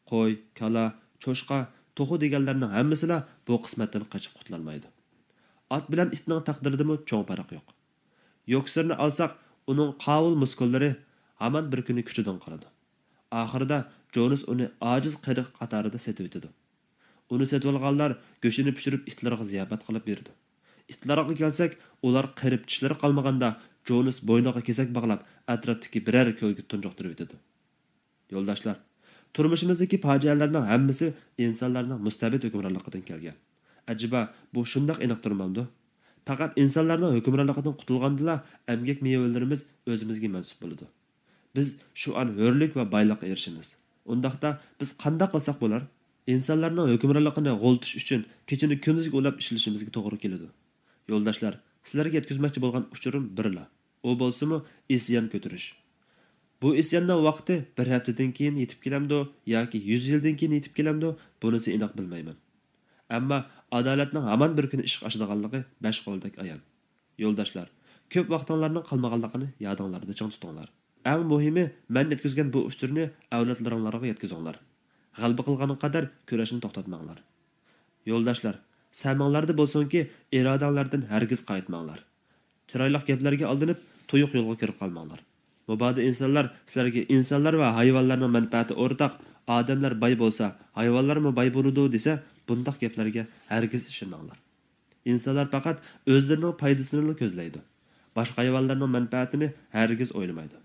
قوي، كالا، چوشقا، توخۇ دېگەنلەرنىڭ ھەممىسىلا بۇ قىسمەتتىن قېچىپ قۇتۇلالمايدۇ. ئات بىلەن ئىتنىڭ تەقدىرىدىمۇ چوڭ پەرق يوق. يوكسېرنى ئالساق، ئۇنىڭ قاۋۇل مۇسكۇللىرى ھامان بىر كۈنى كۈچىدىن قالىدۇ. ئاخىرىدا جونس ئۇنى ئاجىز قېرى قاتارىدا سېتىۋېتىدۇ. ئۇنى سېتىۋالغانلار گۆشىنى پىشۇرۇپ ئىتلارغا زىياپەت قىلىپ بېرىدۇ. ئىتلارغا كەلسەك، ئۇلار قېرىپ چىشلىرى قالمىغاندا جونس بوينىغا كېسەك باغلاپ ئەتراپتىكى بىرەر كۆلگە تۇنجۇقتۇرۇۋېتىدۇ. يولداشلار، تۇرمۇشىمىزدىكى پاجىئەلەرنىڭ ھەممىسى ئىنسانلارنىڭ مۇستەبىت ھۆكۈمرانلىقىدىن كەلگەن. ئەجەبا، بۇ شۇنداق ئېنىق تۇرمامدۇ؟ پەقەت ئىنسانلارنىڭ ھۆكۈمرانلىقىدىن قۇتۇلغاندىلا ئەمگەك مېۋىلىرىمىز ئۆزىمىزگە مەنسۇپ بولىدۇ. بىز شۇ ئان ھۆرلۈك ۋە بايلىققا ئېرىشىمىز. ئۇنداقتا بىز قانداق قىلساق بولار؟ ئىنسانلارنىڭ ھۆكۈمرانلىقىنى غۇلىتىش ئۈچۈن كېچىنى كۈندۈزگە ئۇلاپ ئىشلىشىمىزگە توغرا كېلىدۇ. يولداشلار، سىلەرگە يەتكۈزمەكچى بولغان ئۇچۇرۇم بىرلا. ئۇ بولسىمۇ ئىسيان كۆتۈرۈش. بۇ ئىسياننىڭ ۋاقتى بىر ھەپتىدىن كېيىن يېتىپ كېلەمدۇ ياكى يۈز يىلدىن كېيىن يېتىپ كېلەمدۇ، بۇنىسى ئېنىق بىلمەيمەن. ئەمما ئادالەتنىڭ ھامان بىر كۈنى ئىشقا ئاشىدىغانلىقى بەش قولدەك ئايان. يولداشلار، كۆپ ۋاقتىڭلارنىڭ قالمىغانلىقىنى يادىڭلاردا چىڭ تۇتۇڭلار. ئەڭ مۇھىمى، مەن يەتكۈزگەن بۇ ئۇچۇرنى ئەۋلادلىرىڭلارغا يەتكۈزۈڭلار. غەلىبە قىلغانغا قەدەر كۈرەشنى توختاتماڭلار. يولداشلار، سەمىڭلاردا بولسۇنكى، ئىرادەڭلاردىن ھەرگىز قايتماڭلار. چىرايلىق گەپلەرگە ئالدىنىپ، تۇيۇق يولغا كىرىپ قالماڭلار. مۇبادا ئىنسانلار سىلەرگە ئىنسانلار ۋە ھايۋانلارنىڭ مەنپەئەتى ئورتاق، ئادەملەر باي بولسا، ھايۋانلارمۇ باي بولىدۇ دېسە، بۇنداق گەپلەرگە ھەرگىز ئىشىنمەڭلار. ئىنسانلار پەقەت ئۆزلىرىنىڭ پايدىسىنىلا كۆزلەيدۇ. باشقا ھايۋانلارنىڭ مەنپەئەتىنى ھەرگىز ئويلىمايدۇ.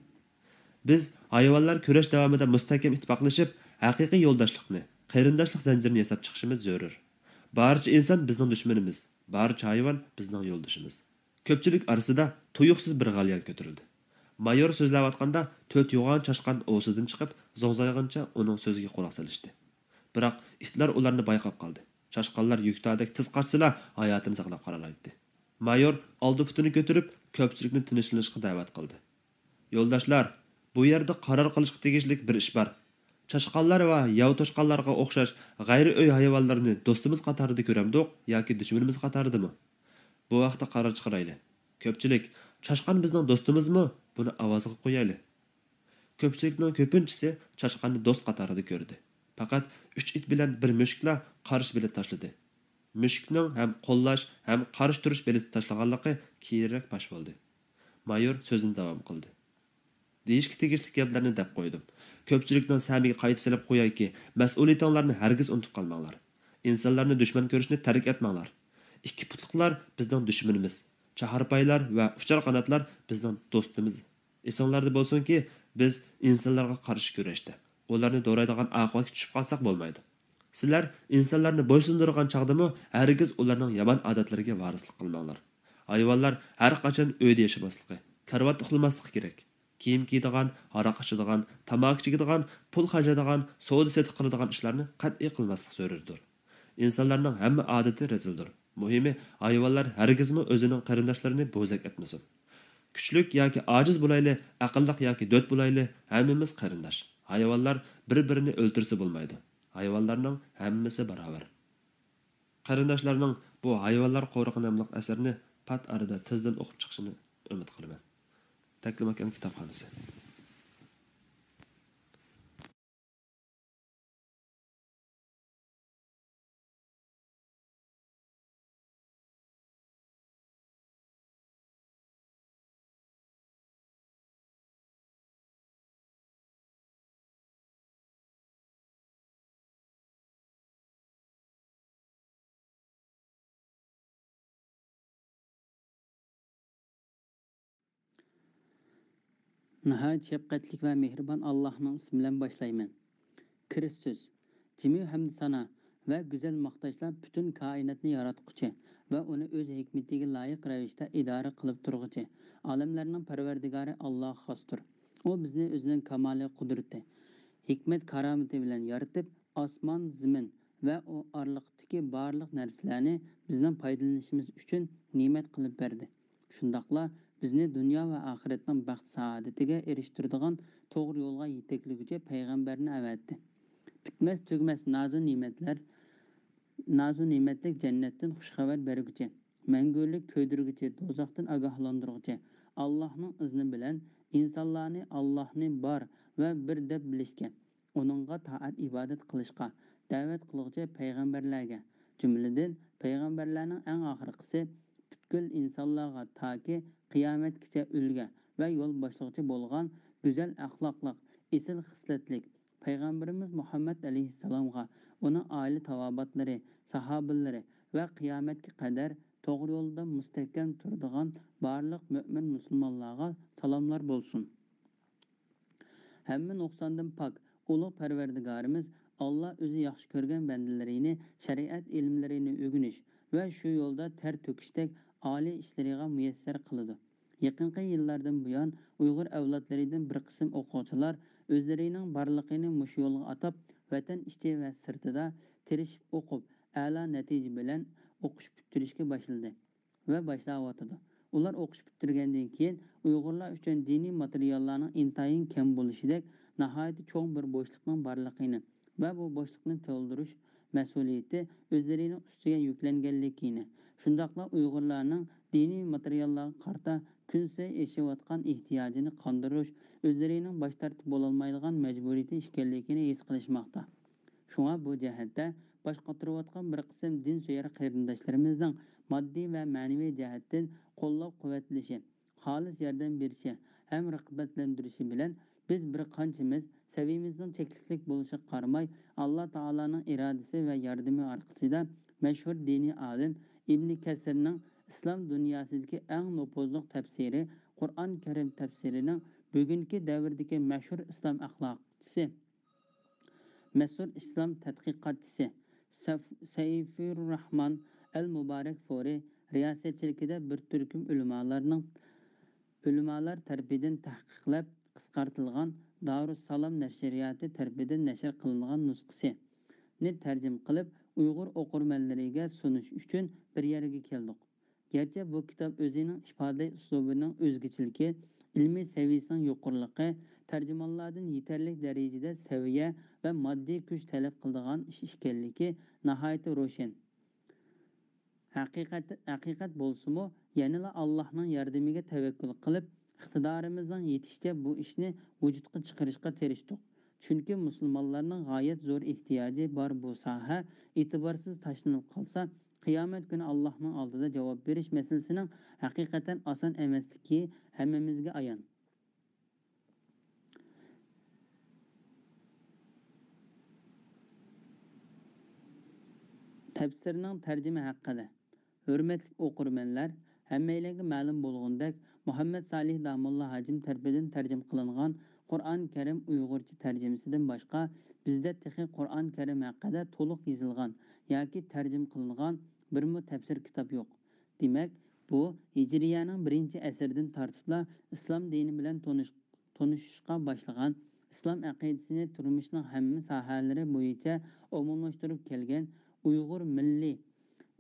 بىز ھايۋانلار كۈرەش داۋامىدا مۇستەھكەم ئىتتىپاقلىشىپ، ھەقىقىي يولداشلىقنى، قېرىنداشلىق زەنجىرىنى ياساپ چىقىشىمىز زۆرۈر. بارچە ئىنسان بىزنىڭ دۈشمىنىمىز، بارچە ھايۋان بىزنىڭ يولدىشىمىز. كۆپچىلىك ئارىسىدا تۇيۇقسىز بىر غەليان كۆتۈرۈلدى. مايور سۆزلەۋاتقاندا، تۆت يوغان چاشقان ئوۋسىدىن چىقىپ، زوڭزايغىنىچە ئۇنىڭ سۆزىگە قۇلاق سېلىشتى. بىراق ئىتلار ئۇلارنى بايقاپ قالدى. چاشقانلار يۈكتادەك تېز قاچسىلا، ھاياتىنى ساقلاپ قالالايتتى. مايور ئالدى پۇتىنى كۆتۈرۈپ، كۆپچىلىكنى تىنچلىنىشقا دەۋەت قىلدى. يولداشلار، بۇ يەردە قارار قىلىشقا تېگىشلىك بىر ئىش بار. چاشقانلار ۋە ياۋا توشقانلارغا ئوخشاش غەيرىي ئۆي ھايۋانلىرىنى دوستىمىز قاتارىدا كۆرەمدۇق ياكى دۈشمىنىمىز قاتارىدىمۇ؟ بۇ ھەقتە قارار چىقىرايلى. كۆپچىلىك، چاشقان بىزنىڭ دوستىمىزمۇ؟ بۇنى ئاۋازغا قويايلى. كۆپچىلىكنىڭ كۆپىنچىسى چاشقاننى دوست قاتارىدا كۆردى. پەقەت ئۈچ ئىت بىلەن بىر مۈشۈكلا قارشى بېلەت تاشلىدى. مۈشۈكنىڭ ھەم قوللاش، ھەم قارشى تۇرۇش بېلىتى تاشلىغانلىقى كېيىنرەك پاش بولدى. مايور سۆزىنى داۋام قىلدى. دېيىشكە تېگىشلىك گەپلەرنى دەپ قويدۇم. كۆپچىلىكنىڭ سەمىگە قايتا سېلىپ قويايكى، مەسئۇلىيىتىڭلارنى ھەرگىز ئۇنتۇپ قالماڭلار. ئىنسانلارنى دۈشمەن كۆرۈشنى تەرك ئەتمەڭلار. ئىككى پۇتلۇقلار بىزنىڭ دۈشمىنىمىز. چاھارپايلار ۋە ئۇچار قاناتلار بىزنىڭ دوستىمىز. ئېسىڭلاردا بولسۇنكى، بىز ئىنسانلارغا قارشى كۈرەشتە، ئۇلارنى دورايدىغان ئاقىۋەتكە چۈشۈپ قالساق بولمايدۇ. سىلەر ئىنسانلارنى بويسۇندۇرغان چاغدىمۇ ھەرگىز ئۇلارنىڭ يامان ئادەتلىرىگە ۋارىسلىق قىلماڭلار. ھايۋانلار ھەر قاچان ئۆيدە ياشىماسلىقى، كارىۋاتتا ئۇخلىماسلىقى كېرەك. كىيىم كىيىدىغان، ھاراق ئىچىدىغان، تاماكا چېكىدىغان، پۇل خەجلەيدىغان، سودا سېتىق قىلىدىغان ئىشلارنى قەتئىي قىلماسلىق زۆرۈردۇر. ئىنسانلارنىڭ ھەممە ئادىتى رەزىلدۇر. مۇھىمى، ھايۋانلار ھەرگىزمۇ ئۆزىنىڭ قېرىنداشلىرىنى بوزەك ئەتمىسۇن. كۈچلۈك ياكى ئاجىز بولايلى، ئەقىللىق ياكى دۆت بولايلى، ھەممىمىز قېرىنداش. ھايۋانلار بىر-بىرىنى ئۆلتۈرسە بولمايدۇ. ھايۋانلارنىڭ ھەممىسى باراۋەر. قېرىنداشلارنىڭ بۇ ھايۋانلار قورۇقى ناملىق ئەسەرنى پات ئارىدا تېزدىن ئوقۇپ چىقىشىنى ئۈمىد قىلىمەن. تەكلىماكان كىتابخانىسى. ناھايىتى شەپقەتلىك ۋە مېھرىبان ئاللاھنىڭ ئىسمى بىلەن باشلايمەن. كىرىست سۆز. جىمى ھەمدۇسانا ۋە گۈزەل ماختاشلار پۈتۈن كائىناتنى ياراتقۇچى ۋە ئۇنى ئۆز ھېكمىتىگە لايىق رەۋىشتە ئىدارە قىلىپ تۇرغۇچى، ئالەملەرنىڭ پەرۋەردىگارى ئاللاھقا خاستۇر. ئۇ بىزنى ئۆزىنىڭ كامالىي قۇدرىتى، ھېكمەت-كارامىتى بىلەن يارىتىپ، ئاسمان، زېمىن ۋە ئۇ ئارىلىقتىكى بارلىق نەرسىلەرنى بىزنىڭ پايدىلىنىشىمىز ئۈچۈن نېمەت قىلىپ بەردى. شۇنداقلا بىزنى دۇنيا ۋە ئاخىرەتنىڭ بەخت-سائادىتىگە ئېرىشتۈرىدىغان توغرا يولغا يېتەكلىگۈچى پەيغەمبەرنى ئەۋەتتى. پۈتمەس-تۈگىمەس نازۇ نېمەتلەر، نازۇ نېمەتلىك جەننەتتىن خۇش خەۋەر بەرگۈچى، مەڭگۈلۈك كۆيدۈرگۈچى، دوزاختىن ئاگاھلاندۇرغۇچى، ئاللاھنىڭ ئىزنى بىلەن ئىنسانلارنى ئاللاھنى بار ۋە بىر دەپ بىلىشكە، ئۇنىڭغا تائەت-ئىبادەت قىلىشقا دەۋەت قىلغۇچى پەيغەمبەرلەرگە، جۈملىدىن پەيغەمبەرلەرنىڭ ئەڭ ئاخىرقىسى پۈتكۈل ئىنسانلارغا تاكى قىيامەتكىچە ئۈلگە ۋە يول باشلىغۇچى بولغان گۈزەل ئەخلاقلىق، ئېسىل خىسلەتلىك پەيغەمبىرىمىز مۇھەممەد ئەلەيھىسسالامغا، ئۇنىڭ ئائىلە تاۋابىئاتلىرى، ساھابىلىرى ۋە قىيامەتكە قەدەر توغرا يولدا مۇستەھكەم تۇرىدىغان بارلىق مۆمىن مۇسۇلمانلارغا سالاملار بولسۇن. ھەممە نۇقساندىن پاك، ئۇلۇغ پەرۋەردىگارىمىز ئاللا ئۆزى ياخشى كۆرگەن بەندىلىرىنى شەرىئەت ئىلىملىرىنى ئۆگىنىش ۋە شۇ يولدا تەر تۆكۈشتەك ئالىي ئىشلىرىغا مۇيەسسەر قىلىدۇ. يېقىنقى يىللاردىن بۇيان، ئۇيغۇر ئەۋلادلىرىدىن بىر قىسىم ئوقۇغۇچىلار ئۆزلىرىنىڭ بارلىقىنى مۇشۇ يولغا ئاتاپ، ۋەتەن ئىچى ۋە سىرتىدا تىرىشىپ ئوقۇپ، ئەلا نەتىجە بىلەن ئوقۇش پۈتتۈرۈشكە باشلىدى ۋە باشلاۋاتىدۇ. ئۇلار ئوقۇش پۈتتۈرگەندىن كېيىن، ئۇيغۇرلار ئۈچۈن دىنىي ماتېرىياللارنىڭ ئىنتايىن كەم بولۇشىدەك ناھايىتى چوڭ بىر بوشلۇقنىڭ بارلىقىنى ۋە بۇ بوشلۇقنى تولدۇرۇش مەسئۇلىيىتى ئۆزلىرىنىڭ ئۈستىگە يۈكلەنگەنلىكىنى، شۇنداقلا ئۇيغۇرلارنىڭ دىنىي ماتېرىياللارغا قارىتا كۈنسېرى ئېشىۋاتقان ئېھتىياجىنى قاندۇرۇش ئۆزلىرىنىڭ باش تارتىپ بولالمايدىغان مەجبۇرىيىتى ئىكەنلىكىنى ھېس قىلىشماقتا. شۇڭا بۇ جەھەتتە باش قاتۇرۇۋاتقان بىر قىسىم دىن سۆيەر قېرىنداشلىرىمىزنىڭ ماددىي ۋە مەنىۋى جەھەتتىن قوللاپ-قۇۋۋەتلىشى، خالىس ياردەم بېرىشى ھەم رىغبەتلەندۈرۈشى بىلەن، بىز بىر قانچىمىز سەۋىيىمىزنىڭ چەكلىكلىك بولۇشىغا قارىماي، ئاللا تائالانىڭ ئىرادىسى ۋە ياردىمى ئارقىسىدا مەشھۇر دىنىي ئالىم ئىبنى كەسىرنىڭ ئىسلام دۇنياسىدىكى ئەڭ نوپۇزلۇق تەپسىرى، قۇرئان كەرىم تەپسىرىنىڭ بۈگۈنكى دەۋردىكى مەشھۇر ئىسلام ئەخلاقچىسى، مەشھۇر ئىسلام تەتقىقاتچىسى سەف-، سەيفۇرراھمان ئەل مۇبارەكفۇرى رىياسەتچىلىكىدە بىر تۈركۈم ئۆلىمالارنىڭ، ئۆلىمالار تەرىپىدىن تەھقىقلەپ قىسقارتىلغان دارۇسسالام نەشرىياتى تەرىپىدىن نەشر قىلىنغان نۇسخىسىنى تەرجىمە قىلىپ، ئۇيغۇر ئوقۇرمەنلىرىگە سۇنۇش ئۈچۈن بىر يەرگە كەلدۇق. گەرچە بۇ كىتاب ئۆزىنىڭ ئىپادىلەش ئۇسلۇبىنىڭ ئۆزگىچىلىكى، ئىلمىي سەۋىيەسىنىڭ يۇقىرىلىقى، تەرجىمانلاردىن يېتەرلىك دەرىجىدە سەۋىيە ۋە ماددىي كۈچ تەلەپ قىلىدىغان ئىش ئىكەنلىكى ناھايىتى روشەن. ھەقىقەت، ھەقىقەت بولسىمۇ، يەنىلا ئاللاھنىڭ ياردىمىگە تەۋەككۈل قىلىپ، ئىقتىدارىمىزنىڭ يېتىشىچە بۇ ئىشنى ۋۇجۇدقا چىقىرىشقا تىرىشتۇق. چۈنكى مۇسۇلمانلارنىڭ غايەت زور ئېھتىياجى بار بۇ ساھە ئېتىبارسىز تاشلىنىپ قالسا، قىيامەت كۈنى ئاللاھنىڭ ئالدىدا جاۋاب بېرىش مەسىلىسىنىڭ ھەقىقەتەن ئاسان ئەمەسلىكى ھەممىمىزگە ئايان. تەپسىرنىڭ تەرجىمە ھەققىدە. ھۆرمەتلىك ئوقۇرمەنلەر، ھەممەيلەنگە مەلۇم بولغىنىدەك، مۇھەممەد سالىھ داموللا ھاجىم تەرىپىدىن تەرجىمە قىلىنغان قۇرئان كەرىم ئۇيغۇرچە تەرجىمىسىدىن باشقا، بىزدە تېخى قۇرئان كەرىم ھەققىدە تولۇق يېزىلغان ياكى تەرجىمە قىلىنغان بىرمۇ تەپسىر كىتاب يوق. دېمەك، بۇ ھىجرىيەنىڭ بىرىنچى ئەسىرىدىن تارتىپلا ئىسلام دىنى بىلەن تونۇش-، تونۇشۇشقا باشلىغان، ئىسلام ئەقىدىسىنى تۇرمۇشنىڭ ھەممە ساھەلىرى بويىچە ئومۇملاشتۇرۇپ كەلگەن ئۇيغۇر مىللىي،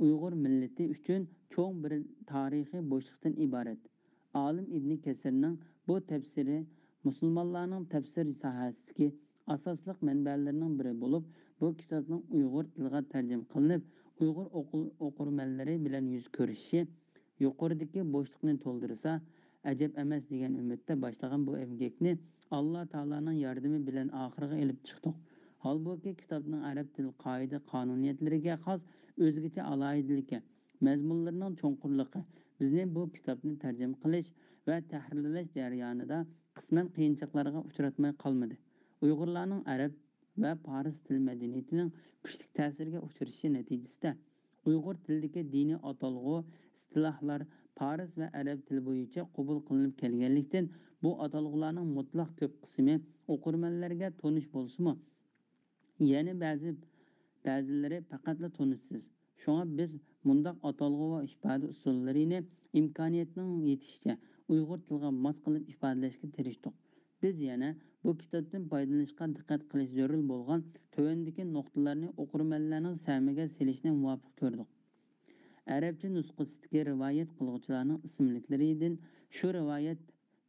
ئۇيغۇر مىللىتى ئۈچۈن چوڭ بىر تارىخىي بوشلۇقتىن ئىبارەت. ئالىم ئىبنى كەسىرنىڭ بۇ تەپسىرى مۇسۇلمانلارنىڭ تەپسىر ساھەسىدىكى ئاساسلىق مەنبەلىرىنىڭ بىرى بولۇپ، بۇ كىتابنىڭ ئۇيغۇر تىلىغا تەرجىمە قىلىنىپ، ئۇيغۇر ئوقۇ-، ئوقۇرمەنلىرى بىلەن يۈز كۆرۈشۈشى يۇقىرىدىكى بوشلۇقنى تولدۇرسا ئەجەب ئەمەس دېگەن ئۈمىدتە باشلىغان بۇ ئەمگەكنى ئاللا تائالانىڭ ياردىمى بىلەن ئاخىرىغا ئېلىپ چىقتۇق. ھالبۇكى، كىتابنىڭ ئەرەب تىل قائىدە-قانۇنىيەتلىرىگە خاس ئۆزگىچە ئالاھىدىلىكى، مەزمۇنلىرىنىڭ چوڭقۇرلۇقى بىزنى بۇ كىتابنى تەرجىمە قىلىش ۋە تەھرىرلەش جەريانىدا قىسمەن قىيىنچىلىقلارغا ئۇچراتماي قالمىدى. ئۇيغۇرلارنىڭ ئەرەب ۋە پارس تىل مەدەنىيىتىنىڭ كۈچلۈك تەسىرگە ئۇچرىشى نەتىجىسىدە، ئۇيغۇر تىلىدىكى دىنىي ئاتالغۇ، ئىستىلاھلار پارس ۋە ئەرەب تىلى بويىچە قوبۇل قىلىنىپ كەلگەنلىكتىن، بۇ ئاتالغۇلارنىڭ مۇتلەق كۆپ قىسمى ئوقۇرمەنلەرگە تونۇش بولسىمۇ، يەنە بەزى، بەزىلىرى پەقەتلا تونۇشسىز. شۇڭا بىز مۇنداق ئاتالغۇ ۋە ئىپادە ئۇسۇللىرىنى ئىمكانىيەتنىڭ يېتىشىچە ئۇيغۇر تىلىغا ماس قىلىپ ئىپادىلەشكە تىرىشتۇق. بىز يەنە بۇ كىتابتىن پايدىلىنىشقا دىققەت قىلىش زۆرۈر بولغان تۆۋەندىكى نۇقتىلارنى ئوقۇرمەنلەرنىڭ سەمىگە سېلىشنى مۇۋاپىق كۆردۇق. ئەرەبچە نۇسخىسىدىكى رىۋايەت قىلغۇچىلارنىڭ ئىسىملىكلىرىدىن شۇ رىۋايەت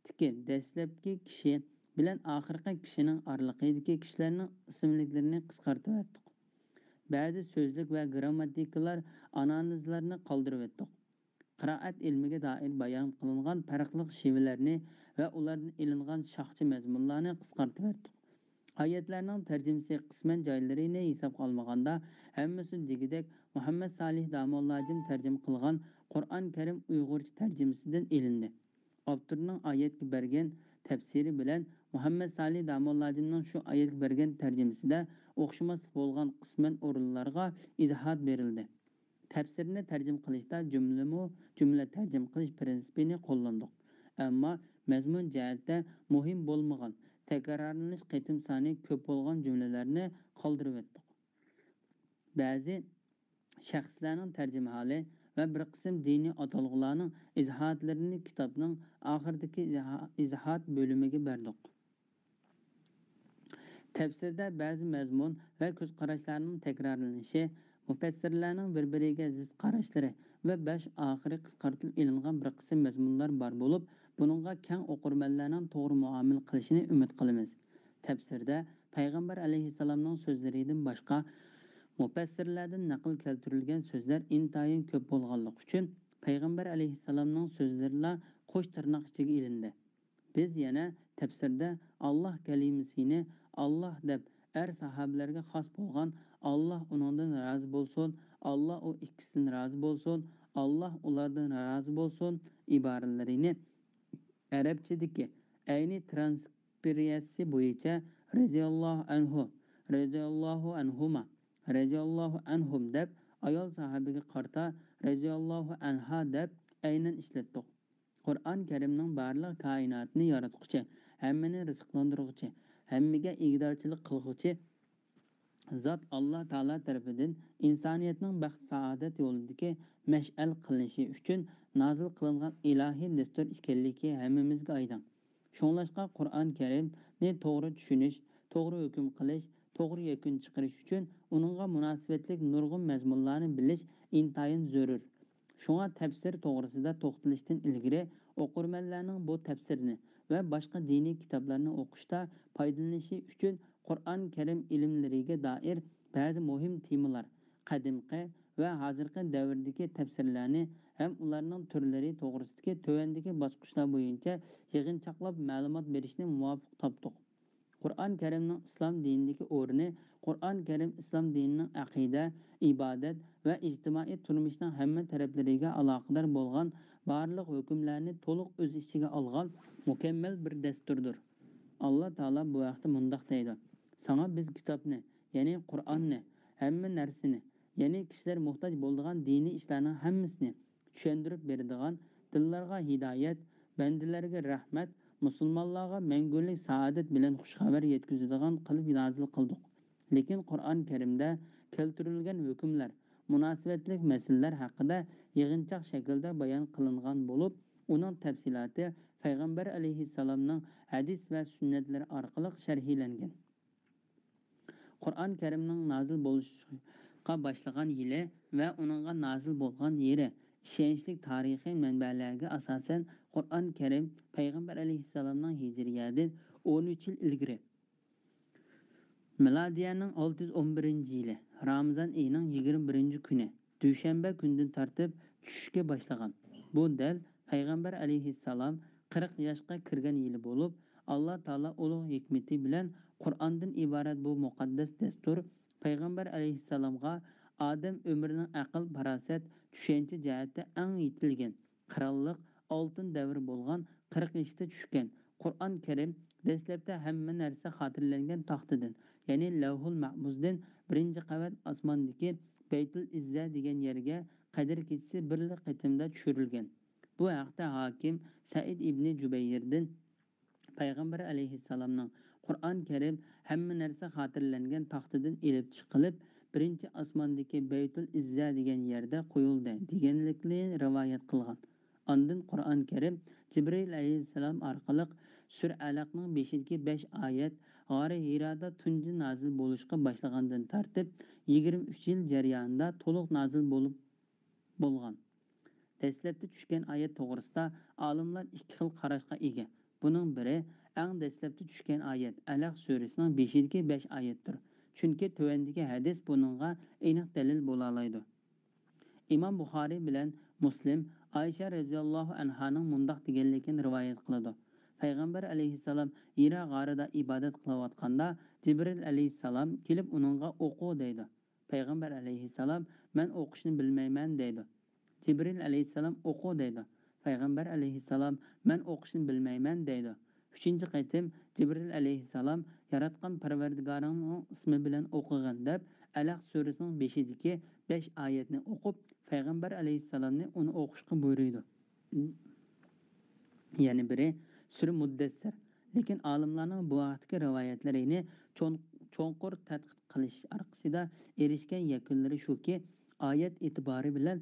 تىكى دەسلەپكى كىشى بىلەن ئاخىرقى كىشىنىڭ ئارىلىقىدىكى كىشىلەرنىڭ ئىسىملىكلىرىنى قىسقارتىۋەتتۇق. بەزى سۆزلۈك ۋە گىرامماتىكىلار ئانالىزلارنى قالدۇرۇۋەتتۇق. قىرائەت ئىلمىگە دائىر بايان قىلىنغان پەرقلىق شېۋىلەرنى ۋە ئۇلاردىن ئېلىنغان شاخچە مەزمۇنلارنى قىسقارتىۋەتتۇق. ئايەتلەرنىڭ تەرجىمىسى قىسمەن جايلىرىنى ھېسابقا ئالمىغاندا، ھەممىسى دېگۈدەك مۇھەممەد سالىھ داموللاجىم تەرجىمە قىلغان قۇرئان كەرىم ئۇيغۇرچە تەرجىمىسىدىن ئېلىندى. ئاپتورنىڭ ئايەتكە بەرگەن تەپسىرى بىلەن مۇھەممەد سالىھ داموللاجىمنىڭ شۇ ئايەتكە بەرگەن تەرجىمىسىدە ئوخشىماسلىق بولغان قىسمەن ئورۇنلارغا ئىزاھات بېرىلدى. تەپسىرنى تەرجىمە قىلىشتا جۈملىمۇ جۈملە تەرجىمە قىلىش پىرىنسىپىنى قوللاندۇق. ئەمما مەزمۇن جەھەتتە مۇھىم بولمىغان، تەكرارلىنىش قېتىم سانى كۆپ بولغان جۈملىلەرنى قالدۇرۇۋەتتۇق. بەزى شەخسلەرنىڭ تەرجىمىھالى ۋە بىر قىسىم دىنىي ئاتالغۇلارنىڭ ئىزاھاتلىرىنى كىتابنىڭ ئاخىرىدىكى ئىزاھا-، ئىزاھات بۆلۈمىگە بەردۇق. تەپسىردە بەزى مەزمۇن ۋە كۆز قاراشلارنىڭ تەكرارلىنىشى، مۇپەسسىرلەرنىڭ بىر-بىرىگە زىت قاراشلىرى ۋە باش ئاخىرى قىسقارتىلىپ ئېلىنغان بىر قىسىم مەزمۇنلار بار بولۇپ، بۇنىڭغا كەڭ ئوقۇرمەنلەرنىڭ توغرا مۇئامىلە قىلىشىنى ئۈمىد قىلىمىز. تەپسىردە پەيغەمبەر ئەلەيھىسسالامنىڭ سۆزلىرىدىن باشقا، مۇپەسسىرلەردىن نەقىل كەلتۈرۈلگەن سۆزلەر ئىنتايىن كۆپ بولغانلىقى ئۈچۈن، پەيغەمبەر ئەلەيھىسسالامنىڭ سۆزلىرىلا قوش تىرناق ئىچىگە ئېلىندى. بىز يەنە تەپسىردە «ئاللاھ كەلىمىسى»نى «ئاللاھ» دەپ، ئەر ساھابىلەرگە خاس بولغان «ئاللاھ ئۇنىڭدىن رازى بولسۇن، ئاللاھ ئۇ ئىككىسىدىن رازى بولسۇن، ئاللاھ ئۇلاردىن رازى بولسۇن» ئىبارىلىرىنى ئەرەبچىدىكى ئەينى ترانسكرىپسىيەسى بويىچە «رەزىياللاھۇ ئەنھۇ، رەزىياللاھۇ ئەنھۇما، رەزىياللاھۇ ئەنھۇم» دەپ، ئايال ساھابىگە قارىتا «رەزىياللاھۇ ئەنھا» دەپ ئەينەن ئىشلەتتۇق. قۇرئان كەرىمنىڭ بارلىق كائىناتنى ياراتقۇچى، ھەممىنى رىزىقلاندۇرغۇچى، ھەممىگە ئىگىدارچىلىق قىلغۇچى زات ئاللا تائالا تەرىپىدىن ئىنسانىيەتنىڭ بەخت-سائادەت يولىدىكى مەشئەل قىلىنىشى ئۈچۈن نازىل قىلىنغان ئىلاھىي دەستۇر ئىكەنلىكى ھەممىمىزگە ئايدىڭ. شۇڭلاشقا قۇرئان كەرىمنى توغرا چۈشىنىش، توغرا ھۆكۈم قىلىش، توغرا يەكۈن چىقىرىش ئۈچۈن ئۇنىڭغا مۇناسىۋەتلىك نۇرغۇن مەزمۇنلارنى بىلىش ئىنتايىن زۆرۈر. شۇڭا تەپسىر توغرىسىدا توختىلىشتىن ئىلگىرى، ئوقۇرمەنلەرنىڭ بۇ تەپسىرنى ۋە باشقا دىنىي كىتابلارنى ئوقۇشتا پايدىلىنىشى ئۈچۈن، قۇرئان كەرىم ئىلىملىرىگە دائىر بەزى مۇھىم تېمىلار، قەدىمكى ۋە ھازىرقى دەۋردىكى تەپسىرلەرنى ھەم ئۇلارنىڭ تۈرلىرى توغرىسىدىكى تۆۋەندىكى باسقۇچلار بويىچە يىغىنچاقلاپ مەلۇمات بېرىشنى مۇۋاپىق تاپتۇق. قۇرئان كەرىمنىڭ ئىسلام دىنىدىكى ئورنى، قۇرئان كەرىم ئىسلام دىنىنىڭ ئەقىدە، ئىبادەت ۋە ئىجتىمائىي تۇرمۇشنىڭ ھەممە تەرەپلىرىگە ئالاقىدار بولغان بارلىق ھۆكۈملەرنى تولۇق ئۆز ئىچىگە ئالغان مۇكەممەل بىر دەستۇردۇر. ئاللا تائالا بۇ ھەقتە مۇنداق دەيدۇ: «ساڭا بىز كىتابنى، يەنى قۇرئاننى، ھەممە نەرسىنى، يەنى كىشىلەر موھتاج بولىدىغان دىنىي ئىشلارنىڭ ھەممىسىنى چۈشەندۈرۈپ بېرىدىغان، دىللارغا ھىدايەت، بەندىلەرگە رەھمەت، مۇسۇلمانلارغا مەڭگۈلۈك سائادەت بىلەن خۇش خەۋەر يەتكۈزىدىغان قىلىپ نازىل قىلدۇق.» لېكىن قۇرئان كەرىمدە كەلتۈرۈلگەن ھۆكۈملەر، مۇناسىۋەتلىك مەسىلىلەر ھەققىدە يىغىنچاق شەكىلدە بايان قىلىنغان بولۇپ، ئۇنىڭ تەپسىلاتى پەيغەمبەر ئەلەيھىسسالامنىڭ ھەدىس ۋە سۈننەتلىرى ئارقىلىق شەرھلەنگەن. قۇرئان كەرىمنىڭ نازىل بولۇشقا باشلىغان يىلى ۋە ئۇنىڭغا نازىل بولغان يېرى ئىشەنچلىك تارىخىي مەنبەلەرگە ئاساسەن، قۇرئان كەرىم پەيغەمبەر ئەلەيھىسسالامنىڭ ھىجرىيەدىن ئون ئۈچ يىل ئىلگىرى، مىلادىيەنىڭ ئالتە يۈز ئون بىرىنچى يىلى، رامىزان ئېيىنىڭ يىگىرمە بىرىنچى كۈنى، دۈشەنبە كۈنىدىن تارتىپ چۈشۈشكە باشلىغان. بۇ دەل پەيغەمبەر ئەلەيھىسسالام قىرىق ياشقا كىرگەن يىلى بولۇپ، ئاللا تائالا ئۇلۇغ ھېكمىتى بىلەن قۇرئاندىن ئىبارەت بۇ مۇقەددەس دەستۇر پەيغەمبەر ئەلەيھىسسالامغا ئادەم ئۆمرىنىڭ ئەقىل-پاراسەت، چۈشەنچە جەھەتتە ئەڭ يېتىلگەن، قىرانلىق، ئالتۇن دەۋرى بولغان قىرىق يېشىدا چۈشكەن. قۇرئان كەرىم دەسلەپتە ھەممە نەرسە خاتىرىلەنگەن تاختىدىن، يەنى لەۋھۇل مەھپۇزدىن بىرىنچى قەۋەت ئاسماندىكى بەيتۇل ئىززە دېگەن يەرگە قەدىر كېچىسى بىرلا قېتىمدا چۈشۈرۈلگەن. بۇ ھەقتە ھاكىم سەئىد ئىبنى جۇبەيردىن پەيغەمبەر ئەلەيھىسسالامنىڭ «قۇرئان كەرىم ھەممە نەرسە خاتىرىلەنگەن تاختىدىن ئېلىپ چىقىلىپ، بىرىنچى ئاسماندىكى بەيتۇل ئىززە دېگەن يەردە قويۇلدى» دېگەنلىكىنى رىۋايەت قىلغان. ئاندىن قۇرئان كەرىم جىبرىئىل ئەلەيھىسسالام ئارقىلىق سۈرە ئەلەقنىڭ بېشىدىكى بەش ئايەت غارى ھىرادا تۇنجى نازىل بولۇشقا باشلىغاندىن تارتىپ يىگىرمە ئۈچ يىل جەريانىدا تولۇق نازىل بولۇپ بولغان. دەسلەپتە چۈشكەن ئايەت توغرىسىدا ئالىملار ئىككى خىل قاراشقا ئىگە. بۇنىڭ بىرى، ئەڭ دەسلەپتە چۈشكەن ئايەت ئەلەق سۈرىسىنىڭ بېشىدىكى بەش ئايەتتۇر. چۈنكى تۆۋەندىكى ھەدىس بۇنىڭغا ئېنىق دەلىل بولالايدۇ. ئىمام بۇخارىي بىلەن مۇسلىم ئائىشە رەزىياللاھۇ ئەنھانىڭ مۇنداق دېگەنلىكىنى رىۋايەت قىلىدۇ: پەيغەمبەر ئەلەيھىسسالام ھىرا غارىدا ئىبادەت قىلىۋاتقاندا، جىبرىل ئەلەيھىسسالام كېلىپ ئۇنىڭغا «ئوقۇ» دەيدۇ. پەيغەمبەر ئەلەيھىسسالام «مەن ئوقۇشنى بىلمەيمەن» دەيدۇ. جىبرىل ئەلەيھىسسالام «ئوقۇ» دەيدۇ. پەيغەمبەر ئەلەيھىسسالام «مەن ئوقۇشنى بىلمەيمەن» دەيدۇ. ئۈچىنچى قېتىم جىبرىل ئەلەيھىسسالام «ياراتقان پەرۋەردىگارىڭنىڭ ئىسمى بىلەن ئوقۇغىن» دەپ، ئەلەق سۈرىسىنىڭ بېشىدىكى بەش ئايەتنى ئوقۇپ، پەيغەمبەر ئەلەيھىسسالامنى ئۇنى ئوقۇشقا بۇيرۇيدۇ. يەنە بىرى، سۈرە مۇددەسسىر. لېكىن ئالىملارنىڭ بۇ ھەقتىكى رىۋايەتلىرىنى چوڭ-، چوڭقۇر تەتقىق قىلىش ئارقىسىدا ئېرىشكەن يەكۈنلىرى شۇكى، ئايەت ئېتىبارى بىلەن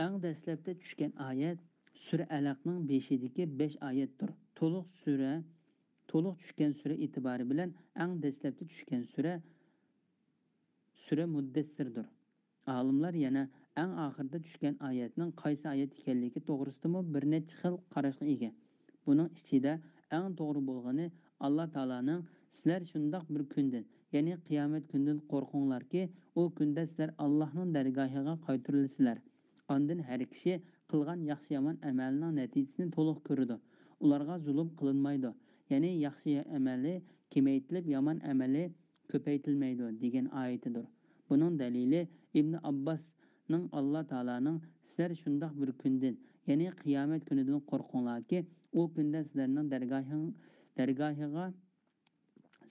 ئەڭ دەسلەپتە چۈشكەن ئايەت سۈرە ئەلەقنىڭ بېشىدىكى بەش ئايەتتۇر. تولۇق سۈرە، تولۇق چۈشكەن سۈرە ئېتىبارى بىلەن ئەڭ دەسلەپتە چۈشكەن سۈرە، سۈرە مۇددەسسىردۇر. ئالىملار يەنە ئەڭ ئاخىرىدا چۈشكەن ئايەتنىڭ قايسى ئايەت ئىكەنلىكى توغرىسىدىمۇ بىر نەچچە خىل قاراشقا ئىگە. بۇنىڭ ئىچىدە ئەڭ توغرا بولغىنى، ئاللا تائالانىڭ «سىلەر شۇنداق بىر كۈندىن، يەنى قىيامەت كۈنىدىن قورقۇڭلاركى، ئۇ كۈندە سىلەر ئاللانىڭ دەرگاھىغا قايتۇرۇلىسىلەر. ئاندىن ھەر كىشى قىلغان ياخشى-يامان ئەمەلنىڭ نەتىجىسىنى تولۇق كۆرىدۇ. ئۇلارغا زۇلۇم قىلىنمايدۇ، يەنى ياخشى ئەمەلى كېمەيتىلىپ، يامان ئەمەلى كۆپەيتىلمەيدۇ» دېگەن ئايىتىدۇر. بۇنىڭ دەلىلى ئىبنى ئابباسنىڭ، «ئاللا تائالانىڭ سىلەر شۇنداق بىر كۈندىن، يەنى قىيامەت كۈنىدىن قورقۇڭلاركى، ئۇ كۈندە سىلەرنىڭ دەرگاھىڭ-، دەرگاھىغا،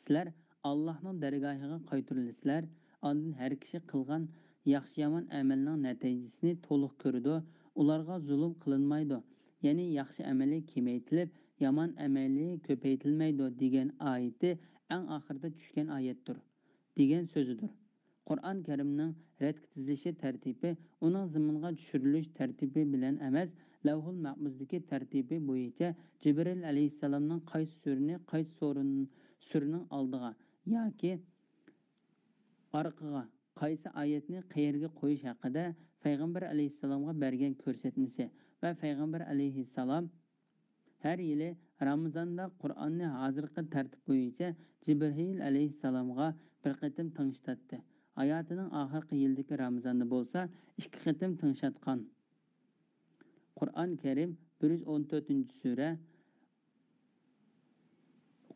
سىلەر ئاللانىڭ دەرگاھىغا قايتۇرۇلىسىلەر. ئاندىن ھەر كىشى قىلغان ياخشى-يامان ئەمەلنىڭ نەتىجىسىنى تولۇق كۆرىدۇ. ئۇلارغا زۇلۇم قىلىنمايدۇ، يەنى ياخشى ئەمەلى كېمەيتىلىپ، يامان ئەمەلى كۆپەيتىلمەيدۇ» دېگەن ئايىتى ئەڭ ئاخىرىدا چۈشكەن ئايەتتۇر، دېگەن سۆزىدۇر. قۇرئان كەرىمنىڭ رەتكە تىزىلىشى تەرتىپى، ئۇنىڭ زېمىنغا چۈشۈرۈلۈش تەرتىپى بىلەن ئەمەس، لەۋھۇل مەھپۇزدىكى تەرتىپى بويىچە جىبرىل ئەلەيھىسسالامنىڭ قايسى سۈرىنى قايسى سورۇن-، سۈرىنىڭ ئالدىغا ياكى ئارقىغا، قايسى ئايەتنى قەيەرگە قويۇش ھەققىدە پەيغەمبەر ئەلەيھىسسالامغا بەرگەن كۆرسەتمىسى ۋە پەيغەمبەر ئەلەيھىسسالام ھەر يىلى رامىزاندا قۇرئاننى ھازىرقى تەرتىپ بويىچە جىبرىئىل ئەلەيھىسسالامغا بىر قېتىم تىڭشىتاتتى. ھاياتىنىڭ ئاخىرقى يىلىدىكى رامىزاندا بولسا ئىككى قېتىم تىڭشاتقان. قۇرئان كەرىم بىر يۈز ئون تۆتىنچى سۈرە،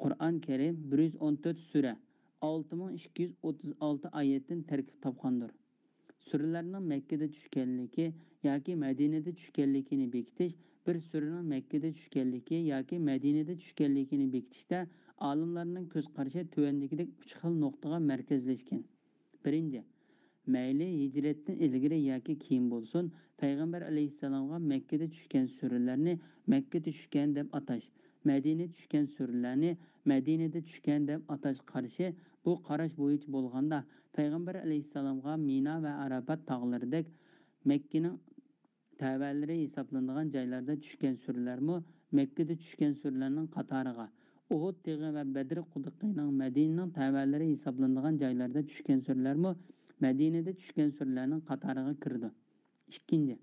قۇرئان كەرىم بىر يۈز ئون تۆت سۈرە، ئالتە مىڭ ئىككى يۈز ئوتتۇز ئالتە ئايەتتىن تەركىب تاپقاندۇر. سۈرىلەرنىڭ مەككىدە چۈشكەنلىكى ياكى مەدىنىدە چۈشكەنلىكىنى بېكىتىش، بىر سۈرىنىڭ مەككىدە چۈشكەنلىكى ياكى مەدىنىدە چۈشكەنلىكىنى بېكىتىشتە ئالىملارنىڭ كۆز قارىشى تۆۋەندىكىدەك ئۈچ خىل نۇقتىغا مەركەزلەشكەن. بىرىنچى، مەيلى ھىجرەتتىن ئىلگىرى ياكى كېيىن بولسۇن، پەيغەمبەر ئەلەيھىسسالامغا مەككىدە چۈشكەن سۈرىلەرنى مەككىدە چۈشكەن دەپ ئاتاش، مەدىنىدە چۈشكەن سۈرىلەرنى مەدىنىدە چۈشكەن دەپ ئاتاش قارىشى. بۇ قاراش بويىچە بولغاندا، پەيغەمبەر ئەلەيھىسسالامغا مىنا ۋە ئارافات تاغلىرىدەك مەككىنىڭ تەۋەلىرى ھېسابلىنىدىغان جايلاردا چۈشكەن سۈرىلەرمۇ مەككىدە چۈشكەن سۈرىلەرنىڭ قاتارىغا، ئۇھۇد تېغى ۋە بەدر قۇدۇقىنىڭ مەدىنىنىڭ تەۋەلىرى ھېسابلىنىدىغان جايلاردا چۈشكەن سۈرىلەرمۇ مەدىنىدە چۈشكەن سۈرىلەرنىڭ قاتارىغا كىرىدۇ. ئىككىنچى،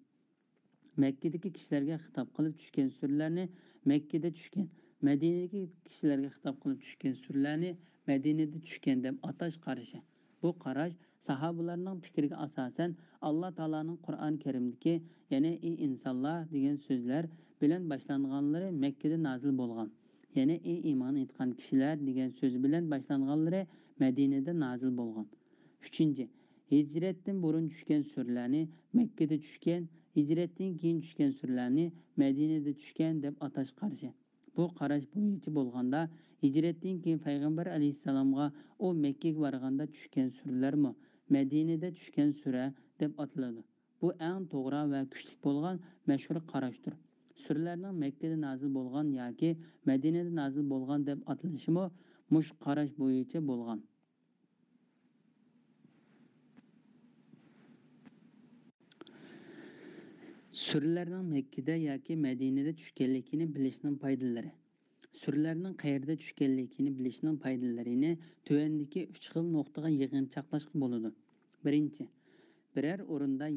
مەككىدىكى كىشىلەرگە خىتاب قىلىپ چۈشكەن سۈرىلەرنى مەككىدە چۈشكەن، مەدىنىدىكى كىشىلەرگە خىتاب قىلىپ چۈشكەن سۈرىلەرنى مەدىنىدە چۈشكەن دەپ ئاتاش قارىشى. بۇ قاراش ساھابىلارنىڭ پىكرىگە ئاساسەن، ئاللا تائالانىڭ قۇرئان كەرىمدىكى، يەنى «ئى ئىنسانلار» دېگەن سۆزلەر بىلەن باشلانغانلىرى مەككىدە نازىل بولغان، يەنى «ئى ئىمان ئېيتقان كىشىلەر» دېگەن سۆز بىلەن باشلانغانلىرى مەدىنىدە نازىل بولغان. ئۈچىنچى، ھىجرەتتىن بۇرۇن چۈشكەن سۈرىلەرنى مەككىدە چۈشكەن، ھىجرەتتىن كېيىن چۈشكەن سۈرىلەرنى مەدىنىدە چۈشكەن دەپ ئاتاش قارىشى. بۇ قاراش بويىچە بولغاندا، ھىجرەتتىن كېيىن پەيغەمبەر ئەلەيھىسسالامغا ئۇ مەككىگە بارغاندا چۈشكەن سۈرىلەرمۇ مەدىنىدە چۈشكەن سۈرە دەپ ئاتىلىدۇ. بۇ ئەڭ توغرا ۋە كۈچلۈك بولغان مەشھۇر قاراشتۇر. سۈرىلەرنىڭ مەككىدە نازىل بولغان ياكى مەدىنىدە نازىل بولغان دەپ ئاتىلىشىمۇ مۇشۇ قاراش بويىچە بولغان. سۈرىلەرنىڭ مەككىدە ياكى مەدىنىدە چۈشكەنلىكىنى بىلىشنىڭ پايدىلىرى. سۈرىلەرنىڭ قەيەردە چۈشكەنلىكىنى بىلىشنىڭ پايدىلىرىنى تۆۋەندىكى ئۈچ خىل نۇقتىغا يىغىنچاقلاشقا بولىدۇ. بىرىنچى، بىرەر ئورۇندا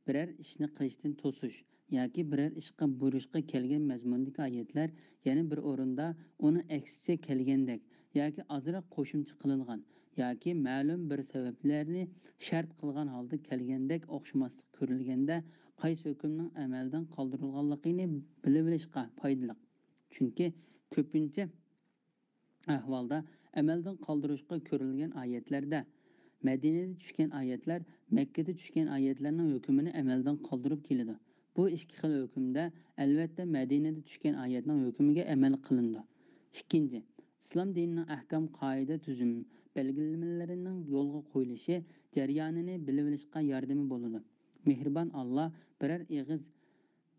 بىرەر ئىشنى قىلىشتىن توسۇش ياكى بىرەر ئىشقا بۇيرۇشقا كەلگەن مەزمۇندىكى ئايەتلەر يەنە بىر ئورۇندا ئۇنىڭ ئەكسىچە كەلگەندەك ياكى ئازراق قوشۇمچە قىلىنغان ياكى مەلۇم بىر سەۋەبلەرنى شەرت قىلغان ھالدا كەلگەندەك ئوخشىماسلىق كۆرۈلگەندە، قايسى ھۆكۈمنىڭ ئەمەلدىن قالدۇرۇلغانلىقىنى بىلىۋېلىشقا پايدىلىق. چۈنكى كۆپىنچە ئەھۋالدا ئەمەلدىن قالدۇرۇشقا كۆرۈلگەن ئايەتلەردە، مەدىنىدە چۈشكەن ئايەتلەر مەككىدە چۈشكەن ئايەتلەرنىڭ ھۆكمىنى ئەمەلدىن قالدۇرۇپ كېلىدۇ. بۇ ئىككى خىل ھۆكۈمدە، ئەلۋەتتە، مەدىنىدە چۈشكەن ئايەتنىڭ ھۆكمىگە ئەمەل قىلىنىدۇ. ئىككىنچى، ئىسلام دىنىنىڭ ئەھكام، قائىدە، تۈزۈم، بەلگىلىمىلىرىنىڭ يولغا قويۇلۇشى جەريانىنى بىلىۋېلىشقا ياردىمى بولىدۇ. مېھرىبان ئاللا بىرەر ئېغىز،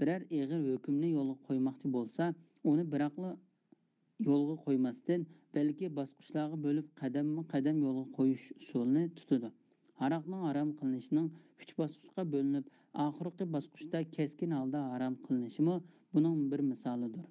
بىرەر ئېغىر ھۆكۈمنى يولغا قويماقچى بولسا، ئۇنى بىراقلا يولغا قويماستىن، بەلكى باسقۇچلارغا بۆلۈپ، قەدەممۇ قەدەم يولغا قويۇش ئۇسۇلىنى تۇتىدۇ. ھاراقنىڭ ھارام قىلىنىشىنىڭ ئۈچ باسقۇچقا بۆلۈنۈپ، ئاخىرقى باسقۇچتا كەسكىن ھالدا ھارام قىلىنىشىمۇ بۇنىڭ بىر مىسالىدۇر.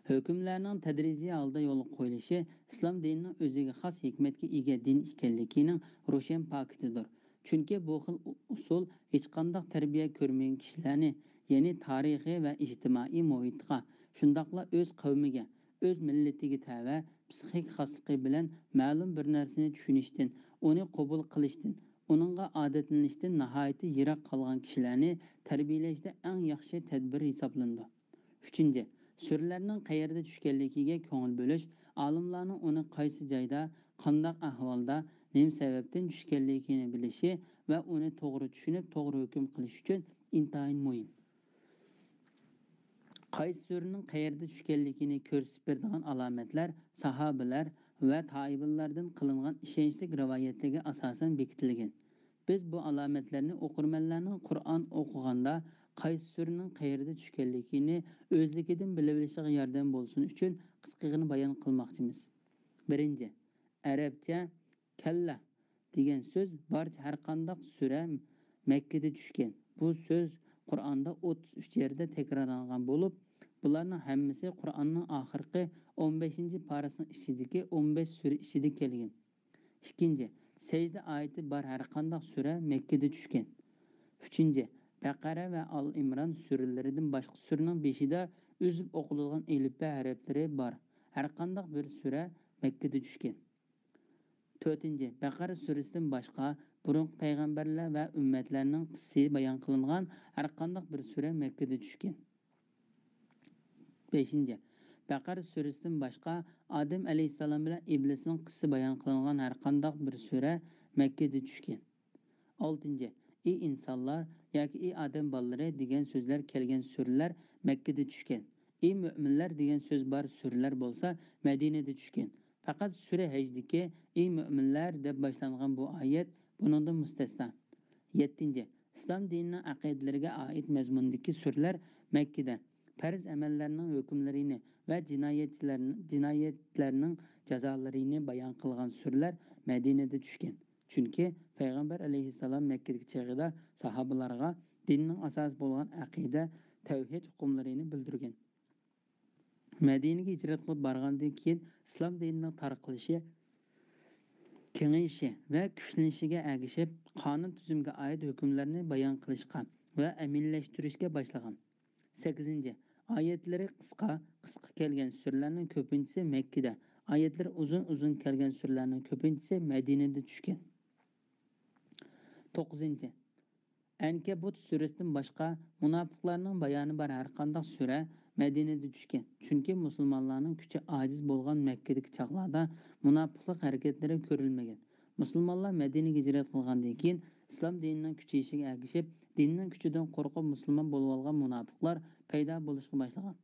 ھۆكۈملەرنىڭ تەدرىجىي ھالدا يولغا قويۇلۇشى ئىسلام دىنىنىڭ ئۆزىگە خاس ھېكمەتكە ئىگە دىن ئىكەنلىكىنىڭ روشەن پاكىتىدۇر. چۈنكى بۇ خىل ئۇسۇل ھېچقانداق تەربىيە كۆرمىگەن كىشىلەرنى، يەنى تارىخىي ۋە ئىجتىمائىي مۇھىتقا، شۇنداقلا ئۆز قەۋمىگە، ئۆز مىللىتىگە تەۋە پسىخىك خاسلىقى بىلەن مەلۇم بىر نەرسىنى چۈشىنىشتىن، ئۇنى قوبۇل قىلىشتىن، ئۇنىڭغا ئادەتلىنىشتىن ناھايىتى يىراق قالغان كىشىلەرنى تەربىيەلەشتە ئەڭ ياخشى تەدبىر ھېسابلىنىدۇ. ئۈچىنچى، سۈرىلەرنىڭ قەيەردە چۈشكەنلىكىگە كۆڭۈل بۆلۈش، ئالىملارنىڭ ئۇنى قايسى جايدا، قانداق ئەھۋالدا، نېمە سەۋەبتىن چۈشكەنلىكىنى بىلىشى ۋە ئۇنى توغرا چۈشىنىپ، توغرا ھۆكۈم قىلىش ئۈچۈن ئىنتايىن مۇھىم. قايسى سۈرىنىڭ قەيەردە چۈشكەنلىكىنى كۆرسىتىپ بېرىدىغان ئالامەتلەر ساھابىلەر ۋە تائىبىنلاردىن قىلىنغان ئىشەنچلىك رىۋايەتلەرگە ئاساسەن بېكىتىلگەن. بىز بۇ ئالامەتلەرنى ئوقۇرمەنلەرنىڭ قۇرئان ئوقۇغاندا قايسى سۈرىنىڭ قەيەردە چۈشكەنلىكىنى ئۆزلۈكىدىن بىلىۋېلىشىغا ياردەم بولسۇن ئۈچۈن قىسقىغىنە بايان قىلماقچىمىز. بىرىنچى، ئەرەبچە كەللە دېگەن سۆز بارچە ھەرقانداق سۈرە مەككىدە چۈشكەن. بۇ سۆز قۇرئاندا ئوتتۇز ئۈچ يەردە تەكرارلانغان بولۇپ، بۇلارنىڭ ھەممىسى قۇرئاننىڭ ئاخىرقى ئون بەشىنچى پارىسىنىڭ ئىچىدىكى ئون بەش سۈرە ئىچىدە كەلگەن. ئىككىنچى، سەجدە ئايىتى بار ھەرقانداق سۈرە مەككىدە چۈشكەن. ئۈچىنچى، بەقەرە ۋە ئال ئىمران سۈرىلىرىدىن باشقا سۈرىنىڭ بېشىدا ئۈزۈپ ئوقۇلىدىغان ئېلىپبە ھەرپلىرى بار ھەرقانداق بىر سۈرە مەككىدە چۈشكەن. تۆتىنچى، بەقەرە سۈرىسىدىن باشقا بۇرۇنقى پەيغەمبەرلەر ۋە ئۈممەتلەرنىڭ قىسسىسى بايان قىلىنغان ھەرقانداق بىر سۈرە مەككىدە چۈشكەن. بەشىنچى، بەقەرە سۈرىسىدىن باشقا ئادەم ئەلەيھىسسالام بىلەن ئىبلىسنىڭ قىسسىسى بايان قىلىنغان ھەرقانداق بىر سۈرە مەككىدە چۈشكەن. ئالتىنچى، ئى ئىنسانلار ياكى ئى ئادەم بالىلىرى دېگەن سۆزلەر كەلگەن سۈرىلەر مەككىدە چۈشكەن. ئى مۆمىنلەر دېگەن سۆز بار سۈرىلەر بولسا مەدىنىدە چۈشكەن. پەقەت سۈرە ھەجدىكى ئى مۆمىنلەر دەپ باشلانغان بۇ ئايەت بۇنىڭدىن مۇستەسنا. يەتتىنچى، ئىسلام دىنىنىڭ ئەقىدىلىرىگە ئائىت مەزمۇندىكى سۈرىلەر مەككىدە پەرز ئەمەللەرنىڭ ھۆكۈملىرىنى ۋە جىنايەتچىلەرنىڭ، جىنايەتچىلەرنىڭ جازالىرىنى بايان قىلغان سۈرىلەر مەدىنىدە چۈشكەن. چۈنكى پەيغەمبەر ئەلەيھىسسالام مەككىدىكى چېغىدا ساھابىلارغا دىننىڭ ئاساسى بولغان ئەقىدە، تەۋھىد ئۇقۇملىرىنى بىلدۈرگەن. مەدىنىگە ھىجرەت قىلىپ بارغاندىن كېيىن، ئىسلام دىنىنىڭ تارقىلىشى، كېڭىيىشى ۋە كۈچلىنىشىگە ئەگىشىپ، قانۇن تۈزۈمگە ئائىت ھۆكۈملەرنى بايان قىلىشقا ۋە ئەمەلىيلەشتۈرۈشكە باشلىغان. سەككىزىنچى، ئايەتلىرى قىسقا، قىسقا كەلگەن سۈرىلەرنىڭ كۆپىنچىسى مەككىدە، ئايەتلىرى ئۇزۇن، ئۇزۇن كەلگەن سۈرىلەرنىڭ كۆپىنچىسى مەدىنىدە چۈشكەن. توققۇزىنچى، ئەنكەبۇت سۈرىسىدىن باشقا مۇناپىقلارنىڭ بايانى بار ھەرقانداق سۈرە مەدىنىدە چۈشكەن. چۈنكى مۇسۇلمانلارنىڭ كۈچى ئاجىز بولغان مەككىدىكى چاغلاردا مۇناپىقلىق ھەرىكەتلىرى كۆرۈلمىگەن. مۇسۇلمانلار مەدىنىگە ھىجرەت قىلغاندىن كېيىن، ئىسلام دىنىنىڭ كۈچىيىشىگە ئەگىشىپ، دىننىڭ كۈچىدىن قورقۇپ مۇسۇلمان بولۇۋالغان مۇناپىقلار پەيدا بولۇشقا باشلىغان.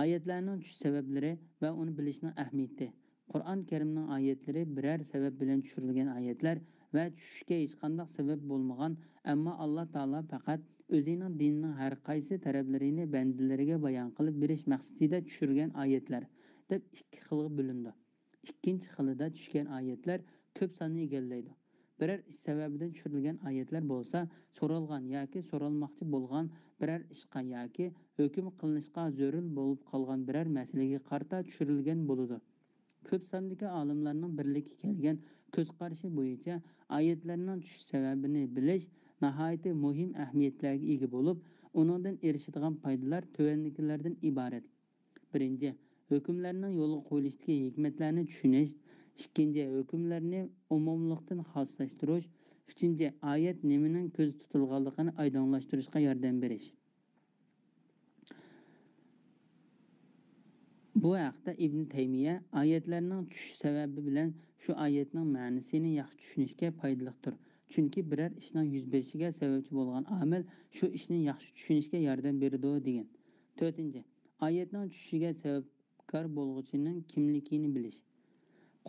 ئايەتلەرنىڭ چۈشۈش سەۋەبلىرى ۋە ئۇنى بىلىشنىڭ ئەھمىيىتى. قۇرئان كەرىمنىڭ ئايەتلىرى بىرەر سەۋەب بىلەن چۈشۈرۈلگەن ئايەتلەر ۋە چۈشۈشكە ھېچقانداق سەۋەب بولمىغان، ئەمما ئاللا تائالا پەقەت ئۆزىنىڭ دىنىنىڭ ھەر قايسى تەرەپلىرىنى بەندىلىرىگە بايان قىلىپ بېرىش مەقسىتىدە چۈشۈرگەن ئايەتلەر دەپ ئىككى خىلغا بۆلۈنىدۇ. ئىككىنچى خىلىدا چۈشكەن ئايەتلەر كۆپ ساننى ئىگىلەيدۇ. بىرەر ئىش سەۋەبىدىن چۈشۈرۈلگەن ئايەتلەر بولسا، سورالغان ياكى سورالماقچى بولغان بىرەر ئىشقا ياكى ھۆكۈم قىلىنىشقا زۆرۈر بولۇپ قالغان بىرەر مەسىلىگە قارىتا چۈشۈرۈلگەن بولىدۇ. كۆپ ساندىكى ئالىملارنىڭ بىرلىككە كەلگەن كۆز قارىشى بويىچە، ئايەتلەرنىڭ چۈشۈش سەۋەبىنى بىلىش ناھايىتى مۇھىم ئەھمىيەتلەرگە ئىگە بولۇپ، ئۇنىڭدىن ئېرىشىدىغان پايدىلار تۆۋەندىكىلەردىن ئىبارەت. بىرىنچى، ھۆكۈملەرنىڭ يولغا قويۇلۇشىدىكى ھېكمەتلەرنى چۈشىنىش. ئىككىنچى، ھۆكۈملەرنى ئومۇملۇقتىن خاسلاشتۇرۇش. ئۈچىنچى، ئايەت نېمىنىڭ كۆزدە تۇتۇلغانلىقىنى ئايدىڭلاشتۇرۇشقا ياردەم بېرىش. بۇ ھەقتە ئىبن تەيمىيە ئايەتلەرنىڭ چۈشۈش سەۋەبى بىلەن شۇ ئايەتنىڭ مەنىسىنى ياخشى چۈشىنىشكە پايدىلىقتۇر، چۈنكى بىرەر ئىشنىڭ يۈز بېرىشىگە سەۋەبچى بولغان ئامىل شۇ ئىشنى ياخشى چۈشىنىشكە ياردەم بېرىدۇ، دېگەن. تۆتىنچى، ئايەتنىڭ چۈشۈشىگە سەۋەبكار بولغۇچىنىڭ كىملىكىنى بىلىش.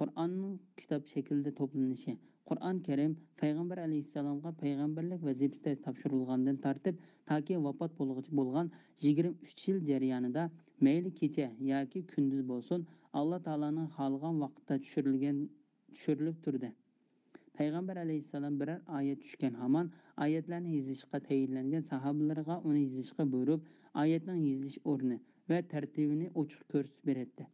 قۇرئاننىڭ كىتاب شەكلىدە توپلىنىشى. قۇرئان كەرىم پەيغەمبەر ئەلەيھىسسالامغا پەيغەمبەرلىك ۋەزىپىسى تاپشۇرۇلغاندىن تارتىپ تاكى ۋاپات بولغۇچە بولغان يىگىرمە ئۈچ يىل جەريانىدا، مەيلى كېچە ياكى كۈندۈز بولسۇن، ئاللا تائالانىڭ خالىغان ۋاقىتتا چۈشۈرۈلگەن، چۈشۈرۈلۈپ تۇردى. پەيغەمبەر ئەلەيھىسسالام بىرەر ئايەت چۈشكەن ھامان، ئايەتلەرنى يېزىشقا تەيىنلەنگەن ساھابىلىرىغا ئۇنى يېزىشقا بۇيرۇپ، ئايەتنىڭ يېزىلىش ئورنى ۋە تەرتىبىنى ئوچۇق كۆرسىتىپ بېرەتتى.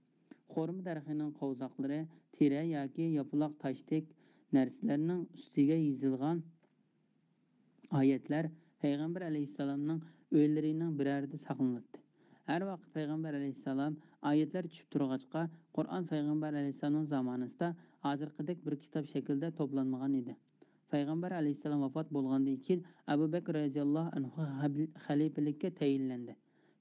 خورما دەرىخىنىڭ قوۋزاقلىرى، تېرە ياكى ياپىلاق تاشتەك نەرسىلەرنىڭ ئۈستىگە يېزىلغان ئايەتلەر پەيغەمبەر ئەلەيھىسسالامنىڭ ئۆيلىرىنىڭ بىرەرىدە ساقلىناتتى. ھەر ۋاقىت پەيغەمبەر ئەلەيھىسسالام ئايەتلەر چۈشۈپ تۇرغاچقا، قۇرئان پەيغەمبەر ئەلەيھىسسالامنىڭ زامانىسىدا ھازىرقىدەك بىر كىتاب شەكلىدە توپلانمىغان ئىدى. پەيغەمبەر ئەلەيھىسسالام ۋاپات بولغاندىن كېيىن، ئەبۇ بەكرى رەزىياللاھۇ ئەنھۇ خەب-، خەلىپىلىككە تەيىنلەندى.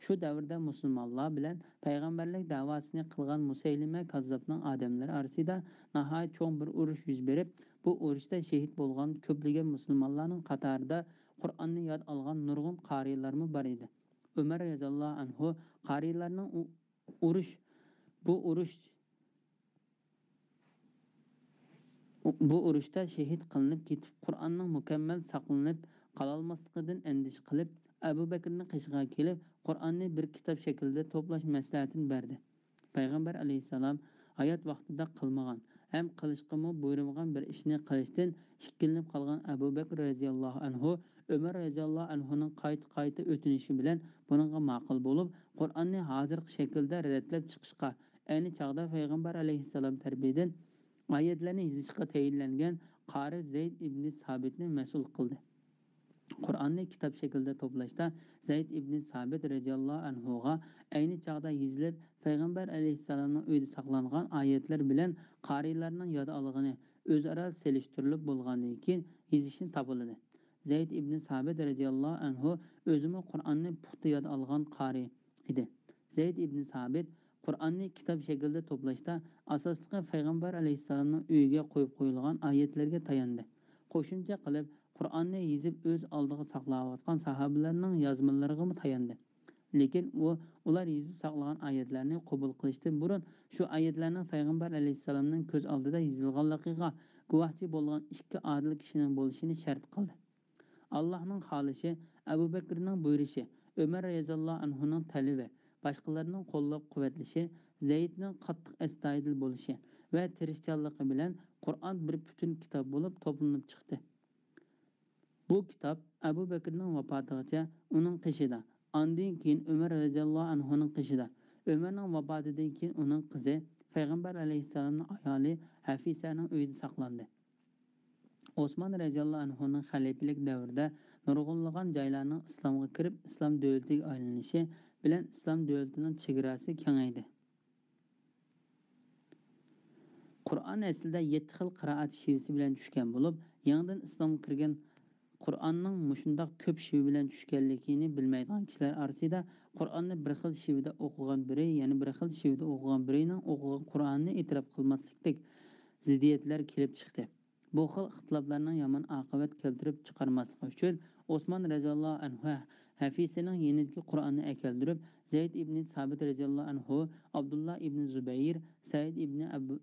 شۇ دەۋردە مۇسۇلمانلار بىلەن پەيغەمبەرلىك دەۋاسىنى قىلغان مۇسەيلىمە كاززاپنىڭ ئادەملىرى ئارىسىدا ناھايىتى چوڭ بىر ئۇرۇش يۈز بېرىپ، بۇ ئۇرۇشتا شېھىت بولغان كۆپلىگەن مۇسۇلمانلارنىڭ قاتارىدا قۇرئاننى ياد ئالغان نۇرغۇن قارىيلارمۇ بار ئىدى. ئۆمەر رەزىياللاھۇ ئەنھۇ قارىيلارنىڭ ئۇ-، ئۇرۇش، بۇ ئۇرۇش، بۇ ئۇرۇشتا شېھىت قىلىنىپ كېتىپ، قۇرئاننىڭ مۇكەممەل ساقلىنىپ قالالماسلىقىدىن ئەندىشە قىلىپ، ئەبۇ بەكرىنىڭ قېشىغا كېلىپ، قۇرئاننى بىر كىتاب شەكلىدە توپلاش مەسلىھەتىنى بەردى. پەيغەمبەر ئەلەيھىسسالام ھايات ۋاقتىدا قىلمىغان ھەم قىلىشقىمۇ بۇيرۇمىغان بىر ئىشنى قىلىشتىن ئىككىلىنىپ قالغان ئەبۇ بەكرى رەزىياللاھۇ ئەنھۇ ئۆمەر رەزىياللاھۇ ئەنھۇنىڭ قايتا-قايتا ئۆتۈنۈشى بىلەن بۇنىڭغا ماقۇل بولۇپ، قۇرئاننى ھازىرقى شەكىلدە رەتلەپ چىقىشقا، ئەينى چاغدا پەيغەمبەر ئەلەيھىسسالام تەرىپىدىن ئايەتلەرنى يېزىشقا تەيىنلەنگەن قارى زەيد ئىبنى سابىتنى مەسئۇل قىلدى. قۇرئاننى كىتاب شەكلىدە توپلاشتا زەيد ئىبنى سابىت رەزىياللاھۇ ئەنھۇغا ئەينى چاغدا يېزىلىپ، پەيغەمبەر ئەلەيھىسسالامنىڭ ئۆيىدە ساقلانغان ئايەتلەر بىلەن قارىيلارنىڭ ياد ئالغىنى ئۆزئارا سېلىشتۇرۇلۇپ بولغاندىن كېيىن يېزىشنى تاپىلىدى. زەيد ئىبنى سابىت رەزىياللاھۇ ئەنھۇ ئۆزىمۇ قۇرئاننى پۇختا ياد ئالغان قارى ئىدى. زەيد ئىبنى سابىت قۇرئاننى كىتاب شەكلىدە توپلاشتا ئاساسلىقى پەيغەمبەر ئەلەيھىسسالامنىڭ ئۆيىگە قويۇپ قويۇلغان ئايەتلەرگە تاياندى. قوشۇمچە قىلىپ، قۇرئاننى يېزىپ ئۆز ئالدىغا ساقلاۋاتقان ساھابىلەرنىڭ يازمىلىرىغىمۇ تاياندى. لېكىن ئۇ ئۇلار يېزىپ ساقلىغان ئايەتلەرنى قوبۇل قىلىشتىن بۇرۇن شۇ ئايەتلەرنىڭ پەيغەمبەر ئەلەيھىسسالامنىڭ كۆز ئالدىدا يېزىلغانلىقىغا گۇۋاھچى بولغان ئىككى ئادىل كىشىنىڭ بولۇشىنى شەرت قىلدى. ئاللاھنىڭ خالىشى، ئەبۇ بەكرىنىڭ بۇيرۇشى، ئۆمەر رەزىياللاھۇ ئەنھۇنىڭ تەلىپى، باشقىلارنىڭ قوللاپ-قۇۋۋەتلىشى، زەيدنىڭ قاتتىق ئەستايىدىل بولۇشى ۋە تىرىشچانلىقى بىلەن قۇرئان بىر پۈتۈن كىتاب بولۇپ توپلىنىپ چىقتى. بۇ كىتاب ئەبۇ بەكرىنىڭ ۋاپاتىغىچە ئۇنىڭ قېشىدا، ئاندىن كېيىن ئۆمەر رەزىياللاھۇ ئەنھۇنىڭ قېشىدا، ئۆمەرنىڭ ۋاپاتىدىن كېيىن ئۇنىڭ قىزى، پەيغەمبەر ئەلەيھىسسالامنىڭ ئايالى ھەفىسەنىڭ ئۆيىدە ساقلاندى. ئوسمان رەزىياللاھۇ ئەنھۇنىڭ خەلىپىلىك دەۋرىدە نۇرغۇنلىغان جايلارنىڭ ئىسلامغا كىرىپ، ئىسلام دۆلىتىگە ئايلىنىشى بىلەن ئىسلام دۆلىتىنىڭ چېگراسى كېڭەيدى. قۇرئان ئەسلىدە يەتتە خىل قىرائەت شېۋىسى بىلەن چۈشكەن بولۇپ، يېڭىدىن ئىسلامغا كىرگەن قۇرئاننىڭ مۇشۇنداق كۆپ شېۋە بىلەن چۈشكەنلىكىنى بىلمەيدىغان كىشىلەر ئارىسىدا قۇرئاننى بىر خىل شېۋىدە ئوقۇغان بىرى، يەنە بىر خىل شېۋىدە ئوقۇغان بىرىنىڭ ئوقۇغان قۇرئانىنى ئېتىراپ قىلماسلىقتەك زىددىيەتلەر كېلىپ چىقتى. بۇ خىل ئىختىلاپلارنىڭ يامان ئاقىۋەت كەلتۈرۈپ چىقارماسلىقى ئۈچۈن، ئوسمان رەزىياللاھۇ ئەنھۇ ھەفىسىنىڭ يېنىدىكى قۇرئاننى ئەكەلدۈرۈپ، زەيد ئىبنى سابىت رەزىياللاھۇ ئەنھۇ، ئابدۇللا ئىبنى زۇبەير، سەئىد ئىبنى ئەبۇ،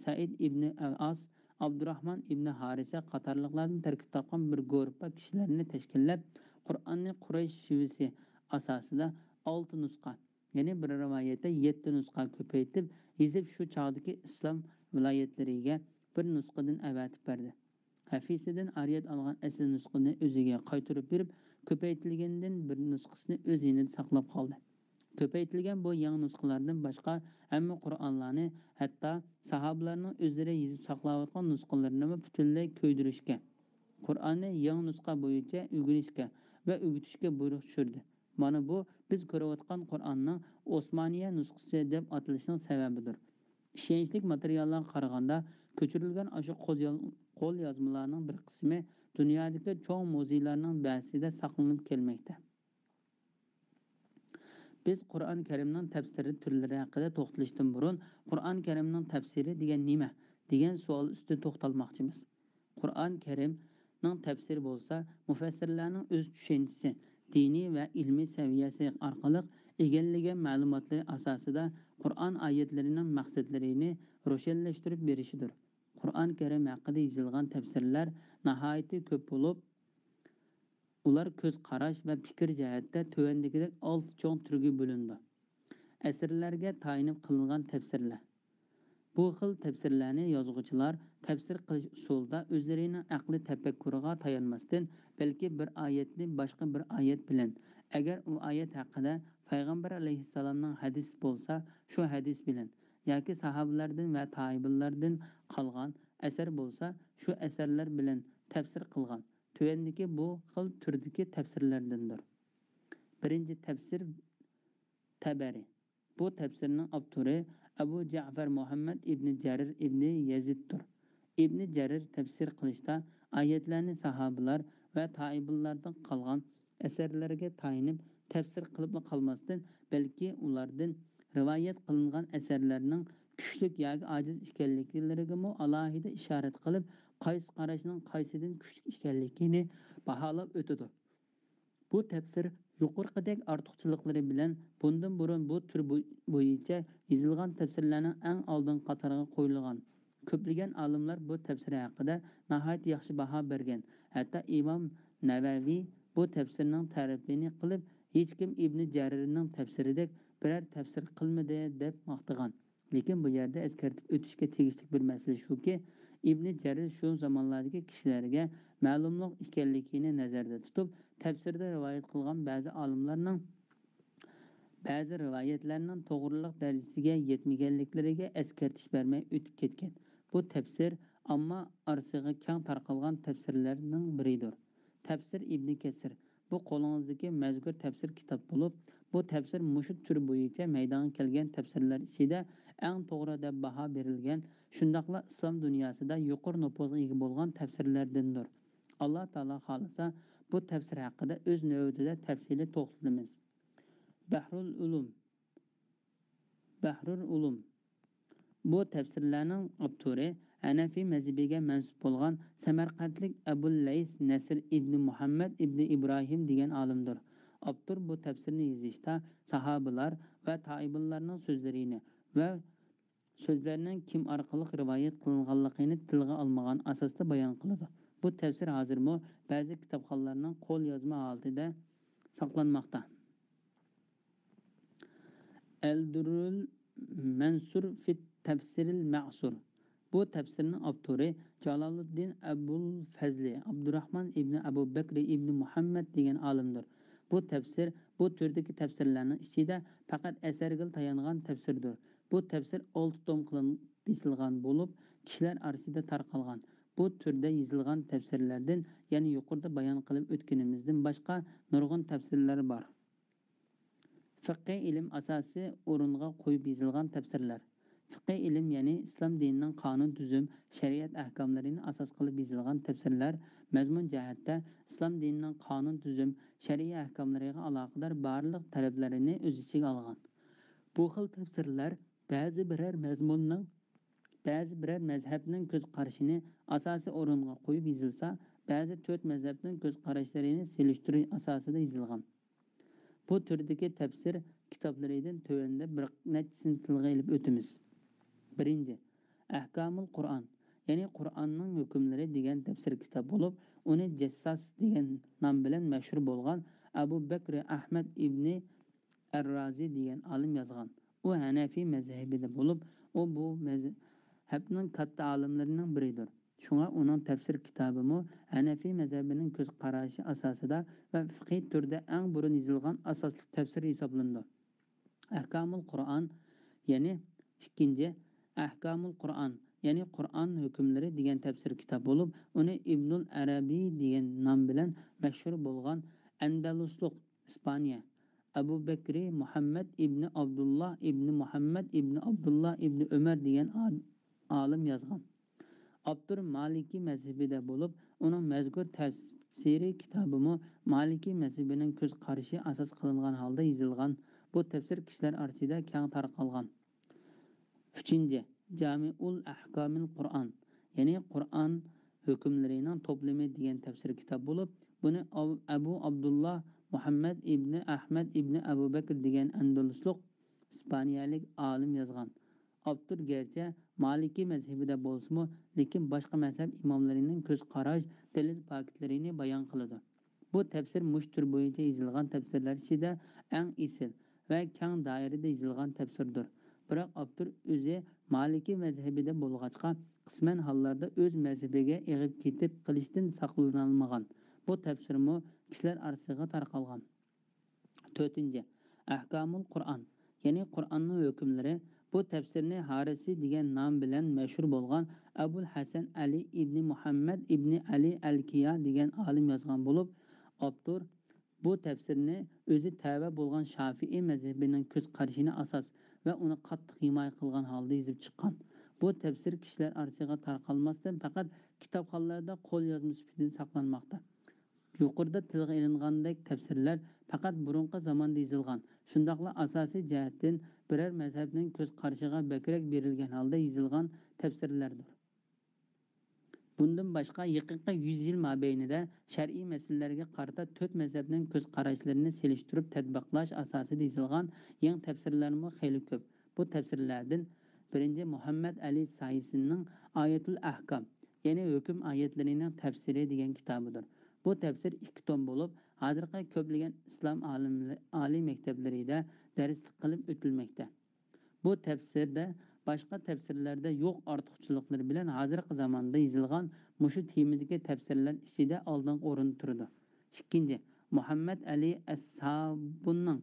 سەئىد ئىبنى ئەل ئاس، ئابدۇراھمان ئىبنى ھارىسە قاتارلىقلاردىن تەركىب تاپقان بىر گۇرۇپپا كىشىلەرنى تەشكىللەپ، قۇرئاننى قۇرەيش شىۋىسى ئاساسىدا ئالتە نۇسخا، يەنى بىر رىۋايەتتە يەتتە نۇسخا كۆپەيتىپ يېزىپ، شۇ چاغدىكى ئىسلام ۋىلايەتلىرىگە بىر نۇسخىدىن ئەۋەتىپ بەردى. ھەفىسىدىن ئارىيەت ئالغان ئەسلى نۇسخىنى ئۆزىگە قايتۇرۇپ بېرىپ، كۆپەيتىلگەندىن بىر نۇسخىسىنى ئۆز يېنىدا ساقلاپ قالدى. كۆپەيتىلگەن بۇ يېڭى نۇسخىلاردىن باشقا ھەممە قۇرئانلارنى، ھەتتا ساھابىلارنىڭ ئۆزلىرى يېزىپ ساقلاۋاتقان نۇسخىلىرىنىمۇ پۈتۈنلەي كۆيدۈرۈشكە، قۇرئاننى يېڭى نۇسخا بويىچە ئۆگىنىشكە ۋە ئۆگىتىشكە بۇيرۇق چۈشۈردى. مانا بۇ بىز كۆرۈۋاتقان قۇرئاننىڭ ئوسمانىيە نۇسخىسى دەپ ئاتىلىشىنىڭ سەۋەبىدۇر. ئىشەنچلىك ماتېرىياللارغا قارىغاندا، كۆچۈرۈلگەن ئاشۇ قول يال-، قوليازمىلارنىڭ بىر قىسمى دۇنيادىكى چوڭ مۇزېيلارنىڭ بەزىسىدە ساقلىنىپ كەلمەكتە. بىز قۇرئان كەرىمنىڭ تەپسىرى تۈرلىرى ھەققىدە توختىلىشتىن بۇرۇن، قۇرئان كەرىمنىڭ تەپسىرى دېگەن نېمە؟ دېگەن سوئال ئۈستىدە توختالماقچىمىز. قۇرئان كەرىمنىڭ تەپسىرى بولسا، مۇفەسسىرلەرنىڭ ئۆز چۈشەنچىسى، دىنىي ۋە ئىلمىي سەۋىيەسى ئارقىلىق ئىگىلىگەن مەلۇماتلىرى ئاساسىدا قۇرئان ئايەتلىرىنىڭ مەقسەتلىرىنى روشەنلەشتۈرۈپ بېرىشىدۇر. قۇرئان كەرىم ھەققىدە يېزىلغان تەپسىرلەر ناھايىتى كۆپ بولۇپ، ئۇلار كۆز قاراش ۋە پىكىر جەھەتتە تۆۋەندىكىدەك ئالتە چوڭ تۈرگە بۆلۈنىدۇ. ئەسەرلەرگە تايىنىپ قىلىنغان تەپسىرلەر. بۇ خىل تەپسىرلەرنى يازغۇچىلار تەپسىر قىلىش ئۇسۇلىدا ئۆزلىرىنىڭ ئەقلىي تەپەككۇرىغا تايانماستىن، بەلكى بىر ئايەتنى باشقا بىر ئايەت بىلەن، ئەگەر ئۇ ئايەت ھەققىدە پەيغەمبەر ئەلەيھىسسالامنىڭ ھەدىسى بولسا، شۇ ھەدىس بىلەن، ياكى ساھابىلاردىن ۋە تابىئىنلاردىن قالغان ئەسەر بولسا، شۇ ئەسەرلەر بىلەن تەپسىر قىلغان. تۆۋەندىكى بۇ خىل تۈردىكى تەپسىرلەردىندۇر. بىرىنچى تەپسىر تەبەرى. بۇ تەپسىرنىڭ ئاپتورى ئەبۇ جەئفەر مۇھەممەد ئىبنى جەرىر ئىبنى يەزىدتۇر. ئىبنى جەرىر تەپسىر قىلىشتا ئايەتلەرنى ساھابىلار ۋە تابىئىنلاردىن قالغان ئەسەرلەرگە تايىنىپ تەپسىر قىلىپلا قالماستىن، بەلكى ئۇلاردىن رىۋايەت قىلىنغان ئەسەرلەرنىڭ كۈچلۈك ياكى ئاجىز ئىكەنلىكلىرىگىمۇ ئالاھىدە ئىشارەت قىلىپ، قايسى قاراشنىڭ قايسىدىن كۈچلۈك ئىكەنلىكىنى باھالاپ ئۆتىدۇ. بۇ تەپسىر يۇقىرىقىدەك ئارتۇقچىلىقلىرى بىلەن بۇندىن بۇرۇن بۇ تۈر بو-، بويىچە يېزىلغان تەپسىرلەرنىڭ ئەڭ ئالدىنقى قاتارىغا قويۇلغان. كۆپلىگەن ئالىملار بۇ تەپسىر ھەققىدە ناھايىتى ياخشى باھا بەرگەن. ھەتتا ئىمام نەۋەۋى بۇ تەپسىرنىڭ تەرىپىنى قىلىپ، ھېچكىم ئىبنى جەرىرنىڭ تەپسىرىدەك بىرەر تەپسىر قىلمىدى، دەپ ماختىغان. لېكىن بۇ يەردە ئەسكەرتىپ ئۆتۈشكە تېگىشلىك بىر مەسىلە شۇكى، ئىبنى جەرىر شۇ زامانلاردىكى كىشىلەرگە مەلۇملۇق ئىكەنلىكىنى نەزەردە تۇتۇپ، تەپسىردە رىۋايەت قىلغان بەزى ئالىملارنىڭ بەزى رىۋايەتلەرنىڭ توغرىلىق دەرىجىسىگە يەتمىگەنلىكلىرىگە ئەسكەرتىش بەرمەي ئۆتۈپ كەتكەن. بۇ تەپسىر ئامما ئارىسىغا كەڭ تارقالغان تەپسىرلەرنىڭ بىرىدۇر. تەپسىر ئىبنى كەسىر. بۇ قولىڭىزدىكى مەزكۇر تەپسىر كىتاب بولۇپ، بۇ تەپسىر مۇشۇ تۈر بويىچە مەيدانغا كەلگەن تەپسىرلەر ئىچىدە ئەڭ توغرا دەپ باھا بېرىلگەن، شۇنداقلا ئىسلام دۇنياسىدا يۇقىرى نوپۇزغا ئىگە بولغان تەپسىرلەردىندۇر. ئاللا تائالا خالىسا، بۇ تەپسىر ھەققىدە ئۆز نۆۋىتىدە تەپسىلىي توختىلىمىز. بەھرۇل ئۇلۇم. بەھرۇل ئۇلۇم. بۇ تەپسىرلەرنىڭ ئاپتورى ھەنەفىي مەزھىپىگە مەنسۇپ بولغان سەمەرقەنتلىك ئەبۇل لەيس نەسر ئىبنى مۇھەممەد ئىبنى ئىبراھىم دېگەن ئالىمدۇر. ئاپتور بۇ تەپسىرنى يېزىشتا ساھابىلار ۋە تابىئىنلارنىڭ سۆزلىرىنى ۋە سۆزلەرنىڭ كىم ئارقىلىق رىۋايەت قىلىنغانلىقىنى تىلغا ئالمىغان ئاساستا بايان قىلىدۇ. بۇ تەپسىر ھازىرمۇ بەزى كىتابخانلارنىڭ قول يازما ھالىتىدە ساقلانماقتا. ئەلدۇررۇل مەنسۇر فىت تەفسىرىل مەئسۇر. بۇ تەپسىرنىڭ ئاپتورى جالالۇددىن ئەبۇل فەزلى ئابدۇراخمان ئىبنى ئەبۇ بەكرى ئىبنى مۇھەممەد دېگەن ئالىمدۇر. بۇ تەپسىر بۇ تۈردىكى تەپسىرلەرنىڭ ئىچىدە پەقەت ئەسەرگىلا تايانغان تەپسىردۇر. بۇ تەپسىر ئالتە توم قىلىنىپ بېسىلغان بولۇپ، كىشىلەر ئارىسىدا تارقالغان. بۇ تۈردە يېزىلغان تەپسىرلەردىن يەنە يۇقىرىدا بايان قىلىپ ئۆتكىنىمىزدىن باشقا نۇرغۇن تەپسىرلەر بار. فىقھىي ئىلىم ئاساسىي ئورۇنغا قويۇپ يېزىلغان تەپسىرلەر. فىقھىي ئىلىم، يەنى ئىسلام دىنىنىڭ قانۇن تۈزۈم، شەرىئەت ئەھكاملىرىنى ئاساس قىلىپ يېزىلغان تەپسىرلەر مەزمۇن جەھەتتە ئىسلام دىنىنىڭ قانۇن تۈزۈم، شەرئىي ئەھكاملىرىغا ئالاقىدار بارلىق تەرەپلەرنى ئۆز ئىچىگە ئالغان. بۇ خىل تەپسىرلەر بەزى بىرەر مەزمۇننىڭ، بەزى بىرەر مەزھەپنىڭ كۆز قارىشىنى ئاساسىي ئورۇنغا قويۇپ يېزىلسا، بەزى تۆت مەزھەپنىڭ كۆز قاراشلىرىنى سېلىشتۇرۇش ئاساسىدا يېزىلغان. بۇ تۈردىكى تەپسىر كىتابلىرىدىن تۆۋەندە بىر نەچچىسىنى تىلغا ئېلىپ ئۆتىمىز. بىرىنچى، ئەھكامۇل قۇرئان، يەنى قۇرئاننىڭ ھۆكۈملىرى دېگەن تەپسىر كىتاب بولۇپ، ئۇنى جەسساس دېگەن نام بىلەن مەشھۇر بولغان ئەبۇ بەكرى ئەھمەد ئىبنى ئەررازى دېگەن ئالىم يازغان. ئۇ ھەنەفىي مەزھىپىدە بولۇپ، ئۇ بۇ مەزھەپنىڭ كاتتا ئالىملىرىنىڭ بىرىدۇر. شۇڭا ئۇنىڭ تەپسىر كىتابىمۇ ھەنەفىي مەزھىپىنىڭ كۆز قارىشى ئاساسىدا ۋە فىقھىي تۈردە ئەڭ بۇرۇن يېزىلغان ئاساسلىق تەپسىر ھېسابلىنىدۇ. ئەھكامۇل قۇرئان، يەنى ئىككىنچى ئەھكامۇل قۇرئان، يەنى قۇرئان ھۆكۈملىرى دېگەن تەپسىر كىتاب بولۇپ، ئۇنى ئىبنۇل ئەرەبىي دېگەن نام بىلەن مەشھۇر بولغان ئەندەلۇسلۇق، ئىسپانىيە، ئەبۇ بەكرى مۇھەممەد ئىبنى ئابدۇللا ئىبنى مۇھەممەد ئىبنى ئابدۇللا ئىبنى ئۆمەر دېگەن ئا-، ئالىم يازغان. ئاپتور مالىكىي مەزھىپىدە بولۇپ، ئۇنىڭ مەزكۇر تەپسىرى كىتابىمۇ مالىكىي مەزھىپىنىڭ كۆز قارىشى ئاساس قىلىنغان ھالدا يېزىلغان. بۇ تەپسىر كىشىلەر ئارىسىدا كەڭ تارقالغان. ئۈچىنچى، جامىئۇل ئەھكامىل قۇرئان، يەنى قۇرئان ھۆكۈملىرىنىڭ توپلىمى دېگەن تەپسىر كىتاب بولۇپ، بۇنى ئەب-، ئەبۇ ئابدۇللا مۇھەممەد ئىبنى ئەھمەد ئىبنى ئەبۇ بەكر دېگەن ئەندەلۇسلۇق ئىسپانىيەلىك ئالىم يازغان. ئاپتور گەرچە مالىكىي مەزھىپىدە بولسىمۇ، لېكىن باشقا مەزھەپ ئىماملىرىنىڭ كۆز قاراش، دەلىل پاكىتلىرىنى بايان قىلىدۇ. بۇ تەپسىر مۇشۇ تۈر بويىچە يېزىلغان تەپسىرلەر ئىچىدە ئەڭ ئېسىل ۋە كەڭ دائىرىدە يېزىلغان تەپسىردۇر. بىراق ئاپتور ئۆزى مالىكىي مەزھىپىدە بولغاچقا، قىسمەن ھاللاردا ئۆز مەزھىپىگە ئېغىپ كېتىپ قېلىشتىن ساقلىنالمىغان. بۇ تەپسىرمۇ كىشىلەر ئارىسىغا تارقالغان. تۆتىنچى، ئەھكامۇل قۇرئان، يەنى قۇرئاننىڭ ھۆكۈملىرى. بۇ تەپسىرنى ھارىسى دېگەن نام بىلەن مەشھۇر بولغان ئەبۇل ھەسەن ئەلى ئىبنى مۇھەممەد ئىبنى ئەلى ئەلكىيا دېگەن ئالىم يازغان بولۇپ، ئاپتور بۇ تەپسىرنى ئۆزى تەۋە بولغان شافىئىي مەزھىپىنىڭ كۆز قارىشىنى ئاساس ۋە ئۇنى قاتتىق ھىمايە قىلغان ھالدا يېزىپ چىققان. بۇ تەپسىر كىشىلەر ئارىسىغا تارقالماستىن، پەقەت كىتابخانىلاردا قول يازما سۈپىتىدە ساقلانماقتا. يۇقىرىدا تىلغا ئېلىنغاندەك تەپسىرلەر پەقەت بۇرۇنقى زاماندا يېزىلغان، شۇنداقلا ئاساسىي جەھەتتىن بىرەر مەزھەپنىڭ كۆز قارىشىغا بەكرەك بېرىلگەن ھالدا يېزىلغان تەپسىرلەردۇر. بۇندىن باشقا، يېقىنقى يۈز يىل مابەينىدە شەرئىي مەسىلىلەرگە قارىتا تۆت مەزھەپنىڭ كۆز قاراشلىرىنى سېلىشتۇرۇپ تەتبىقلاش ئاساسىدا يېزىلغان يېڭى تەپسىرلەرمۇ خېلى كۆپ. بۇ تەپسىرلەردىن بىرىنچى، مۇھەممەد ئەلى سايىسىننىڭ ئايەتۇل ئەھكام، يەنى ھۆكۈم ئايەتلىرىنىڭ تەپسىرى دېگەن كىتابىدۇر. بۇ تەپسىر ئىككى توم بولۇپ، ھازىرقى كۆپلىگەن ئىسلام ئالىملى-، ئالىي مەكتەپلىرىدە دەرسلىك قىلىپ ئۆتۈلمەكتە. بۇ تەپسىردە باشقا تەپسىرلەردە يوق ئارتۇقچىلىقلىرى بىلەن ھازىرقى زاماندا يېزىلغان مۇشۇ تېمىدىكى تەپسىرلەر ئىچىدە ئالدىنقى ئورۇندا تۇرىدۇ. ئىككىنچى، مۇھەممەد ئەلى ئەسھابۇننىڭ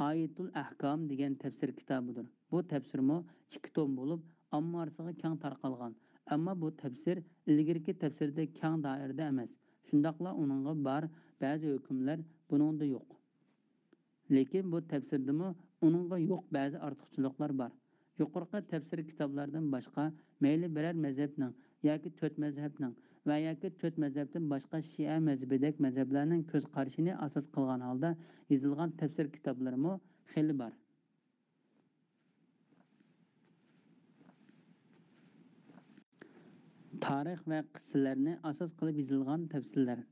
ئايەتۇل ئەھكام دېگەن تەپسىر كىتابىدۇر. بۇ تەپسىرمۇ ئىككى توم بولۇپ، ئامما ئارىسىغا كەڭ تارقالغان. ئەمما بۇ تەپسىر ئىلگىرىكى تەپسىردەك كەڭ دائىرىدە ئەمەس. شۇنداقلا ئۇنىڭغا بار بەزى ھۆكۈملەر بۇنىڭدا يوق. لېكىن بۇ تەپسىردىمۇ ئۇنىڭغا يوق بەزى ئارتۇقچىلىقلار بار. يۇقىرىقى تەپسىر كىتابلاردىن باشقا، مەيلى بىرەر مەزھەپنىڭ ياكى تۆت مەزھەپنىڭ ۋە ياكى تۆت مەزھەپتىن باشقا شىئە مەزھىپىدەك مەزھەپلەرنىڭ كۆز قارىشىنى ئاساس قىلغان ھالدا يېزىلغان تەپسىر كىتابلىرىمۇ خېلى بار. تارىخ ۋە قىسسىلەرنى ئاساس قىلىپ يېزىلغان تەپسىرلەر.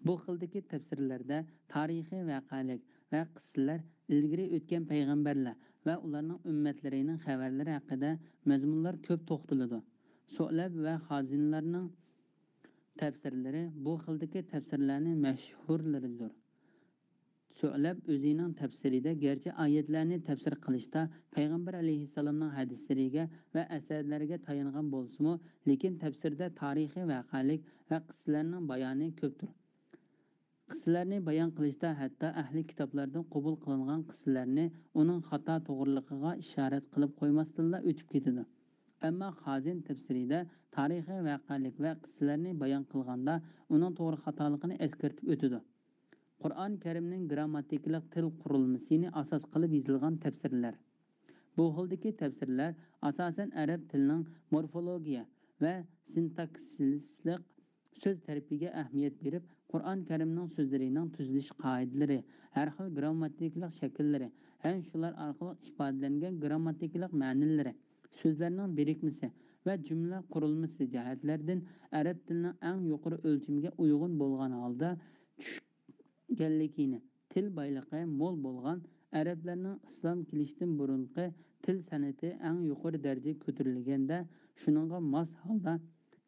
بۇ خىلدىكى تەپسىرلەردە تارىخىي ۋەقەلىك ۋە قىسسىلەر، ئىلگىرى ئۆتكەن پەيغەمبەرلەر ۋە ئۇلارنىڭ ئۈممەتلىرىنىڭ خەۋەرلىرى ھەققىدە مەزمۇنلار كۆپ توختىلىدۇ. سۇئلەب ۋە خازىنلارنىڭ تەپسىرلىرى بۇ خىلدىكى تەپسىرلەرنىڭ مەشھۇرلىرىدۇر. سۇئلەب ئۆزىنىڭ تەپسىرىدە گەرچە ئايەتلەرنى تەپسىر قىلىشتا پەيغەمبەر ئەلەيھىسسالامنىڭ ھەدىسلىرىگە ۋە ئەسەرلەرگە تايانغان بولسىمۇ، لېكىن تەپسىردە تارىخىي ۋەقەلىك ۋە قىسسىلەرنىڭ بايانى كۆپتۇر. قىسسىلەرنى بايان قىلىشتا ھەتتا ئەھلى كىتابلاردىن قوبۇل قىلىنغان قىسسىلەرنى ئۇنىڭ خاتا توغرىلىقىغا ئىشارەت قىلىپ قويماستىنلا ئۆتۈپ كېتىدۇ. ئەمما خازىن تەپسىرىدە تارىخىي ۋەقەلىك ۋە قىسسىلەرنى بايان قىلغاندا ئۇنىڭ توغرا خاتالىقىنى ئەسكەرتىپ ئۆتىدۇ. قۇرئان كەرىمنىڭ گىرامماتىكىلىق تىل قۇرۇلمىسىنى ئاساس قىلىپ يېزىلغان تەپسىرلەر. بۇ خىلدىكى تەپسىرلەر ئاساسەن ئەرەب تىلىنىڭ مورفولوگىيە ۋە سىنتاكسىسلىق سۆز تەرىپىگە ئەھمىيەت بېرىپ، قۇرئان كەرىمنىڭ سۆزلىرىنىڭ تۈزۈلۈش قائىدىلىرى، ھەر خىل گىرامماتىكىلىق شەكىللىرى ھەم شۇلار ئارقىلىق ئىپادىلەنگەن گىرامماتىكىلىق مەنىلىرى، سۆزلەرنىڭ بىرىكمىسى ۋە جۈملە قۇرۇلمىسى جەھەتلەردىن ئەرەب تىلىنىڭ ئەڭ يۇقىرى ئۆلچىمىگە ئۇيغۇن بولغان ھالدا چۈشكەنلىكىنى، تىل بايلىقى مول بولغان ئەرەبلەرنىڭ ئىسلام كېلىشتىن بۇرۇنقى تىل سەنئىتى ئەڭ يۇقىرى دەرىجىگە كۆتۈرۈلگەندە، شۇنىڭغا ماس ھالدا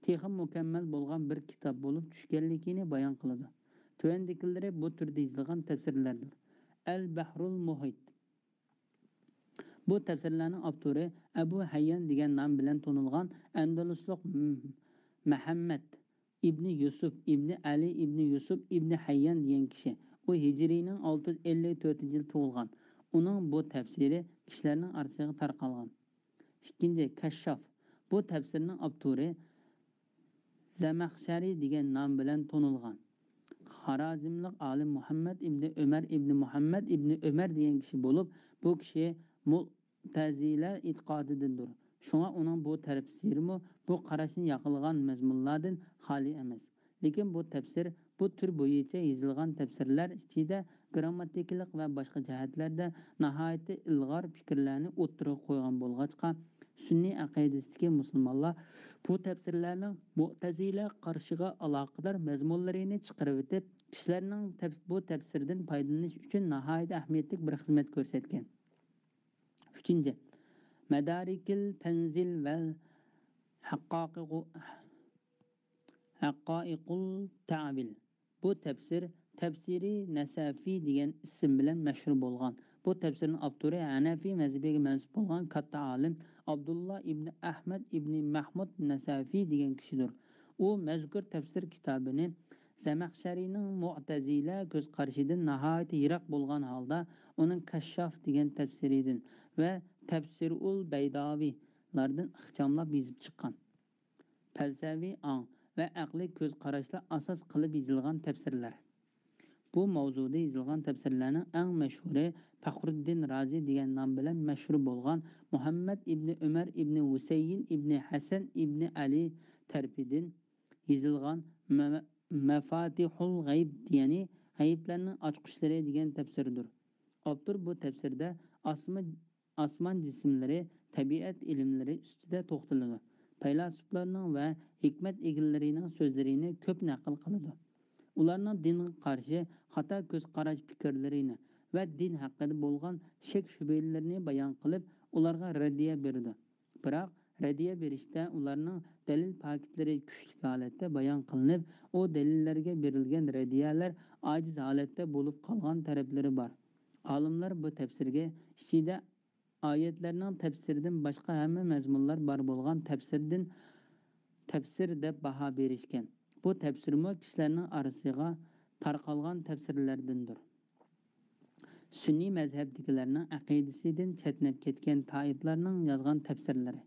تېخىمۇ مۇكەممەل بولغان بىر كىتاب بولۇپ چۈشكەنلىكىنى بايان قىلىدۇ. تۆۋەندىكىلىرى بۇ تۈردە يېزىلغان تەپسىرلەردۇر. ئەل بەھرۇل مۇھىت. بۇ تەپسىرلەرنىڭ ئاپتورى ئەبۇ ھەييان دېگەن نام بىلەن تونۇلغان ئەندەلۇسلۇق م-، مەھەممەد ئىبنى يۈسۈپ ئىبنى ئەلى ئىبنى يۈسۈپ ئىبنى ھەييان دېگەن كىشى. ئۇ ھىجرىينىڭ ئالتە يۈز ئەللىك تۆتىنچى يىلى تۇغۇلغان. ئۇنىڭ بۇ تەپسىرى كىشىلەرنىڭ ئارىسىغا تارقالغان. ئىككىنچى، كەششاف. بۇ تەپسىرنىڭ ئاپتورى زەمەخشەرى دېگەن نام بىلەن تونۇلغان خارازملىق ئالىم مۇھەممەد ئىبنى ئۆمەر ئىبنى مۇھەممەد ئىبنى ئۆمەر دېگەن كىشى بولۇپ، بۇ كىشى مۇئتەزىلە ئېتىقادىدىندۇر. شۇڭا ئۇنىڭ بۇ تەپسىرىمۇ بۇ قاراشنى ياقلىغان مەزمۇنلاردىن خالىي ئەمەس. لېكىن بۇ تەپسىر بۇ تۈر بويىچە يېزىلغان تەپسىرلەر ئىچىدە گىرامماتىكىلىق ۋە باشقا جەھەتلەردە ناھايىتى ئىلغار پىكىرلەرنى ئوتتۇرىغا قويغان بولغاچقا، سۈننىي ئەقىدىسىدىكى مۇسۇلمانلار بۇ تەپسىرلەرنىڭ مۇئتەزىلە قارىشىغا ئالاقىدار مەزمۇنلىرىنى چىقىرىۋېتىپ، كىشىلەرنىڭ تەپ-، بۇ تەپسىردىن پايدىلىنىش ئۈچۈن ناھايىتى ئەھمىيەتلىك بىر خىزمەت كۆرسەتكەن. ئۈچىنچى، مەدارىكىل تەنزىل ۋەل ھەققاقىقۇ-، ھەققائىقۇل تەئۋىل. بۇ تەپسىر تەپسىرى نەسەفى دېگەن ئىسىم بىلەن مەشھۇر بولغان. بۇ تەپسىرنىڭ ئاپتورى ھەنەفىي مەزھىپىگە مەنسۇپ بولغان كاتتا ئالىم ئابدۇللا ئىبنى ئەھمەد ئىبنى مەھمۇد نەسەفى دېگەن كىشىدۇر. ئۇ مەزكۇر تەپسىر كىتابىنى زەمەخشەرىنىڭ مۇئتەزىلە كۆز قارىشىدىن ناھايىتى يىراق بولغان ھالدا، ئۇنىڭ كەششاف دېگەن تەپسىرىدىن ۋە تەپسىرۇل بەيداۋىلاردىن ئىخچاملاپ يېزىپ چىققان. پەلسەۋى ئاڭ ۋە ئەقلىي كۆز قاراشلار ئاساس قىلىپ يېزىلغان تەپسىرلەر. بۇ ماۋزۇدا يېزىلغان تەپسىرلەرنىڭ ئەڭ مەشھۇرى پەخرۇددىن رازى دېگەن نام بىلەن مەشھۇر بولغان مۇھەممەد ئىبنى ئۆمەر ئىبنى ھۈسەيىن ئىبنى ھەسەن ئىبنى ئەلى تەرىپىدىن يېزىلغان مە-، مەفاتىھۇل غەيب، يەنى غەيىبلەرنىڭ ئاچقۇچلىرى دېگەن تەپسىردۇر. ئاپتور بۇ تەپسىردە ئاسما-، ئاسمان جىسىملىرى، تەبىئەت ئىلىملىرى ئۈستىدە توختىلىدۇ. پەيلاسوپلارنىڭ ۋە ھېكمەت ئىگىلىرىنىڭ سۆزلىرىنى كۆپ نەقىل قىلىدۇ. ئۇلارنىڭ دىنغا قارشى خاتا كۆز قاراش پىكىرلىرىنى ۋە دىن ھەققىدە بولغان شەك شۈبھىلىرىنى بايان قىلىپ، ئۇلارغا رەددىيە بېرىدۇ. بىراق، رەددىيە بېرىشتە ئۇلارنىڭ دەلىل پاكىتلىرى كۈچلۈك ھالەتتە بايان قىلىنىپ، ئۇ دەلىللەرگە بېرىلگەن رەددىيەلەر ئاجىز ھالەتتە بولۇپ قالغان تەرەپلىرى بار. ئالىملار بۇ تەپسىرگە ئىچىدە ئايەتلەرنىڭ تەپسىرىدىن باشقا ھەممە مەزمۇنلار بار بولغان تەپسىردىن، تەپسىر دەپ باھا بېرىشكەن. بۇ تەپسىرمۇ كىشىلەرنىڭ ئارىسىغا تارقالغان تەپسىرلەردىندۇر. سۈننىي مەزھەپتىكىلەرنىڭ ئەقىدىسىدىن چەتنەپ كەتكەن تائىپلارنىڭ يازغان تەپسىرلىرى.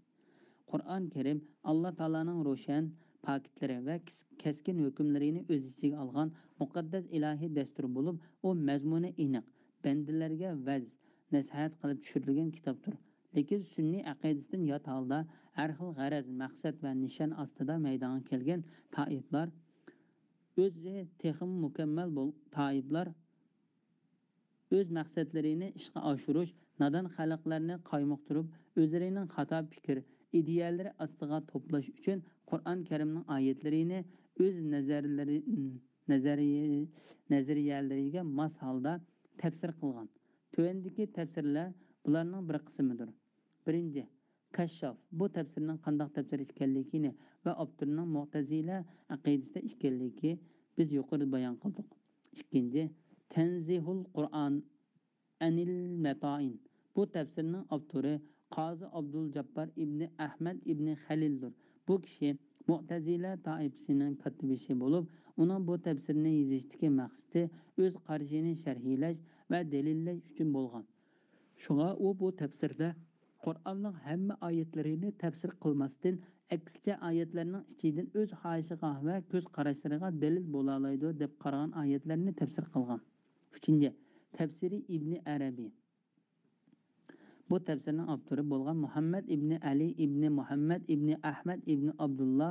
قۇرئان كەرىم ئاللا تائالانىڭ روشەن پاكىتلىرى ۋە كىس-، كەسكىن ھۆكۈملىرىنى ئۆز ئىچىگە ئالغان مۇقەددەس ئىلاھىي دەستۇر بولۇپ، ئۇ مەزمۇنى ئېنىق، بەندىلەرگە ۋەز، نەسىھەت قىلىپ چۈشۈرۈلگەن كىتابتۇر. لېكىن سۈننىي ئەقىدىسىدىن يات ھالدا ھەر خىل غەرەز، مەقسەت ۋە نىشان ئاستىدا مەيدانغا كەلگەن تائىپلار ئۆزى تېخىمۇ مۇكەممەل بول-، تائىپلار ئۆز مەقسەتلىرىنى ئىشقا ئاشۇرۇش، نادان خەلقلەرنى قايمۇقتۇرۇپ، ئۆزلىرىنىڭ خاتا پىكىر، ئىدىيەلىرى ئاستىغا توپلاش ئۈچۈن قۇرئان كەرىمنىڭ ئايەتلىرىنى ئۆز نەزەرلىرى، نەزەرىيە، نەزەرىيەلىرىگە ماس ھالدا تەپسىر قىلغان. تۆۋەندىكى تەپسىرلەر بۇلارنىڭ بىر قىسمىدۇر. بىرىنچى، كەششاف. بۇ تەپسىرنىڭ قانداق تەپسىر ئىكەنلىكىنى ۋە ئاپتورنىڭ مۇئتەزىلە ئەقىدىسىدە ئىكەنلىكى بىز يۇقىرىدا بايان قىلدۇق. ئىككىنچى، تەنزىھۇل قۇرئان ئەنىل مەتائىن. بۇ تەپسىرنىڭ ئاپتورى قازى ئابدۇل جاببار ئىبنى ئەھمەد ئىبنى خەلىلدۇر. بۇ كىشى مۇئتەزىلە تائىپىسىنىڭ كاتتىبېشى بولۇپ، ئۇنىڭ بۇ تەپسىرنى يېزىشتىكى مەقسىتى ئۆز قارىشىنى شەرھلەش ۋە دەلىللەش ئۈچۈن بولغان. شۇڭا ئۇ بۇ تەپسىردە قۇرئاننىڭ ھەممە ئايەتلىرىنى تەپسىر قىلماستىن، ئەكسىچە ئايەتلەرنىڭ ئىچىدىن ئۆز خاھىشىغا ۋە كۆز قاراشلىرىغا دەلىل بولالايدۇ دەپ قارىغان ئايەتلەرنى تەپسىر قىلغان. ئۈچىنچى، تەپسىرى ئىبنى ئەرەبى. بۇ تەپسىرنىڭ ئاپتورى بولغان مۇھەممەد ئىبنى ئەلى ئىبنى مۇھەممەد ئىبنى ئەھمەد ئىبنى ئابدۇللا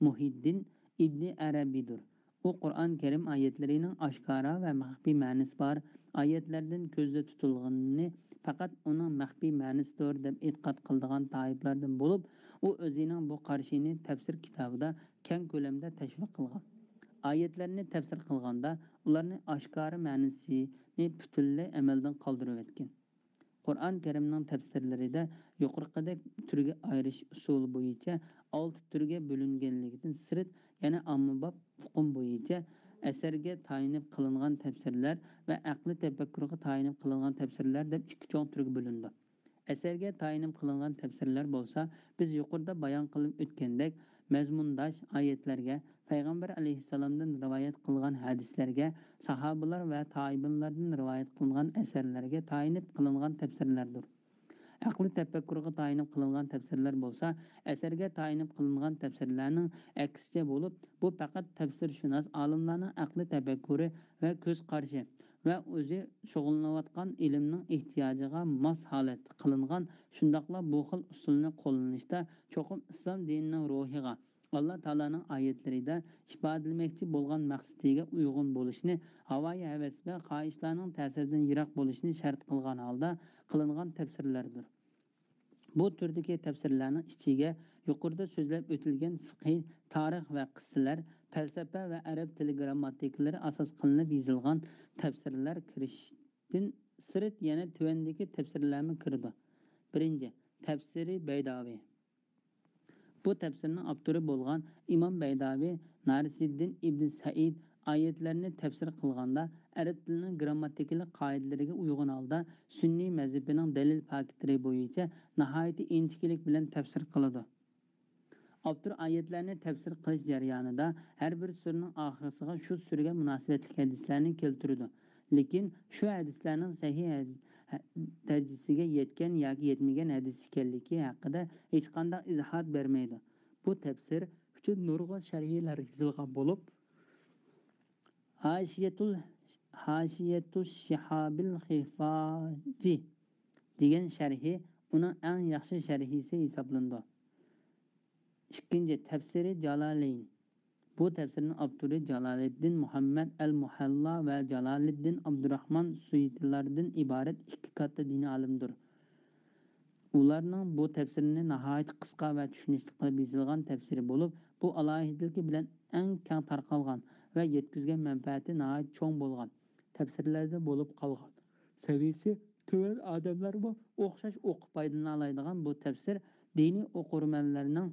مۇھىددىن ئىبنى ئەرەبىدۇر. ئۇ قۇرئان كەرىم ئايەتلىرىنىڭ ئاشكارا ۋە مەخپىي مەنىسى بار ئايەتلەردىن كۆزدە تۇتۇلغىنىنى پەقەت ئۇنىڭ مەخپىي مەنىسىدۇر دەپ ئېتىقاد قىلىدىغان تائىپلاردىن بولۇپ، ئۇ ئۆزىنىڭ بۇ قارىشىنى تەپسىر كىتابىدا كەڭ كۆلەمدە تەشۋىق قىلغان. ئايەتلەرنى تەپسىر قىلغاندا، ئۇلارنى ئاشكارا مەنىسىنى پۈتۈنلەي ئەمەلدىن قالدۇرۇۋەتكەن. قۇرئان كەرىمنىڭ تەپسىرلىرىدە يۇقىرىقىدەك تۈرگە ئايرىش ئۇسۇلى بويىچە ئالتە تۈرگە بۆلۈنگەنلىكىدىن سىرت، يەنە ئاممىباب ئۇقۇم بويىچە ئەسەرگە تايىنىپ قىلىنغان تەپسىرلەر ۋە ئەقلىي تەپەككۇرغا تايىنىپ قىلىنغان تەپسىرلەر دەپ ئىككى چوڭ تۈرگە بۆلۈنىدۇ. ئەسەرگە تايىنىپ قىلىنغان تەپسىرلەر بولسا، بىز يۇقىرىدا بايان قىلىپ ئۆتكەندەك، مەزمۇنداش ئايەتلەرگە، پەيغەمبەر ئەلەيھىسسالامدىن رىۋايەت قىلغان ھەدىسلەرگە، ساھابىلار ۋە تابىئىنلاردىن رىۋايەت قىلىنغان ئەسەرلەرگە تايىنىپ قىلىنغان تەپسىرلەردۇر. ئەقلىي تەپەككۇرغا تايىنىپ قىلىنغان تەپسىرلەر بولسا، ئەسەرگە تايىنىپ قىلىنغان تەپسىرلەرنىڭ ئەكسىچە بولۇپ، بۇ پەقەت تەپسىرشۇناس ئالىملارنىڭ ئەقلىي تەپەككۇرى ۋە كۆز قارىشى ۋە ئۆزى شۇغۇللىنىۋاتقان ئىلىمنىڭ ئېھتىياجىغا ماس ھالەتتە قىلىنغان، شۇنداقلا بۇ خىل ئۇسۇلنى قوللىنىشتا چوقۇم ئىسلام دىنىنىڭ روھىغا، ئاللا تائالانىڭ ئايەتلىرىدە ئىپادىلىمەكچى بولغان مەقسىتىگە ئۇيغۇن بولۇشنى، ھاۋايى ھەۋەس ۋە خاھىشلارنىڭ تەسىرىدىن يىراق بولۇشنى شەرت قىلغان ھالدا قىلىنغان تەپسىرلەردۇر. بۇ تۈردىكى تەپسىرلەرنىڭ ئىچىگە يۇقىرىدا سۆزلەپ ئۆتۈلگەن فىقھىي، تارىخ ۋە قىسسىلەر، پەلسەپە ۋە ئەرەب تىلى گىرامماتىكىلىرى ئاساس قىلىنىپ يېزىلغان تەپسىرلەر كىرىشتىن سىرت يەنە تۆۋەندىكى تەپسىرلەرمۇ كىرىدۇ. بىرىنچى، تەپسىرى بەيداۋى. بۇ تەپسىرنىڭ ئاپتورى بولغان ئىمام بەيداۋى ناسىردىن ئىبن سەئىد ئايەتلەرنى تەپسىر قىلغاندا، ئەرەب تىلىنىڭ گىرامماتىكىلىق قائىدىلىرىگە ئۇيغۇن ھالدا سۈننىي مەزھىپىنىڭ دەلىل پاكىتلىرى بويىچە ناھايىتى ئىنچىكىلىك بىلەن تەپسىر قىلىدۇ. ئاپتور ئايەتلەرنى تەپسىر قىلىش جەريانىدا ھەر بىر سۈرىنىڭ ئاخىرسىغا شۇ سۈرىگە مۇناسىۋەتلىك ھەدىسلەرنى كەلتۈرىدۇ. لېكىن شۇ ھەدىسلەرنىڭ سەھىھ ھە-، دەرىجىسىگە يەتكەن ياكى يەتمىگەن ھەدىس ئىكەنلىكى ھەققىدە ھېچقانداق ئىزاھات بەرمەيدۇ. بۇ تەپسىر ئۈچۈن نۇرغۇن شەرھلەر يېزىلغان بولۇپ، ھاشىيەتۇل، ھاشىيەتۇ شىھابىل خىفاجى دېگەن شەرھى ئۇنىڭ ئەڭ ياخشى شەرھىسى ھېسابلىنىدۇ. ئىككىنچى، تەپسىرى جالالەين. بۇ تەپسىرنىڭ ئاپتورى جالالىددىن مۇھەممەد ئەل مۇھەللا ۋە جالالىددىن ئابدۇراخمان سۇيۇتىلاردىن ئىبارەت ئىككى كاتتا دىنىي ئالىمدۇر. ئۇلارنىڭ بۇ تەپسىرىنى ناھايىتى قىسقا ۋە چۈشىنىشلىك قىلىپ يېزىلغان تەپسىرى بولۇپ، بۇ ئالاھىدىلىكى بىلەن ئەڭ كەڭ تارقالغان ۋە يەتكۈزگەن مەنپەئەتى ناھايىتى چوڭ بولغان تەپسىرلەردىن بولۇپ قالغان. سەۋىيىسى تۆۋەن ئادەملەرمۇ ئوخشاش ئوقۇپ پايدىلىنالايدىغان بۇ تەپسىر دىنىي ئوقۇرمەنلەرنىڭ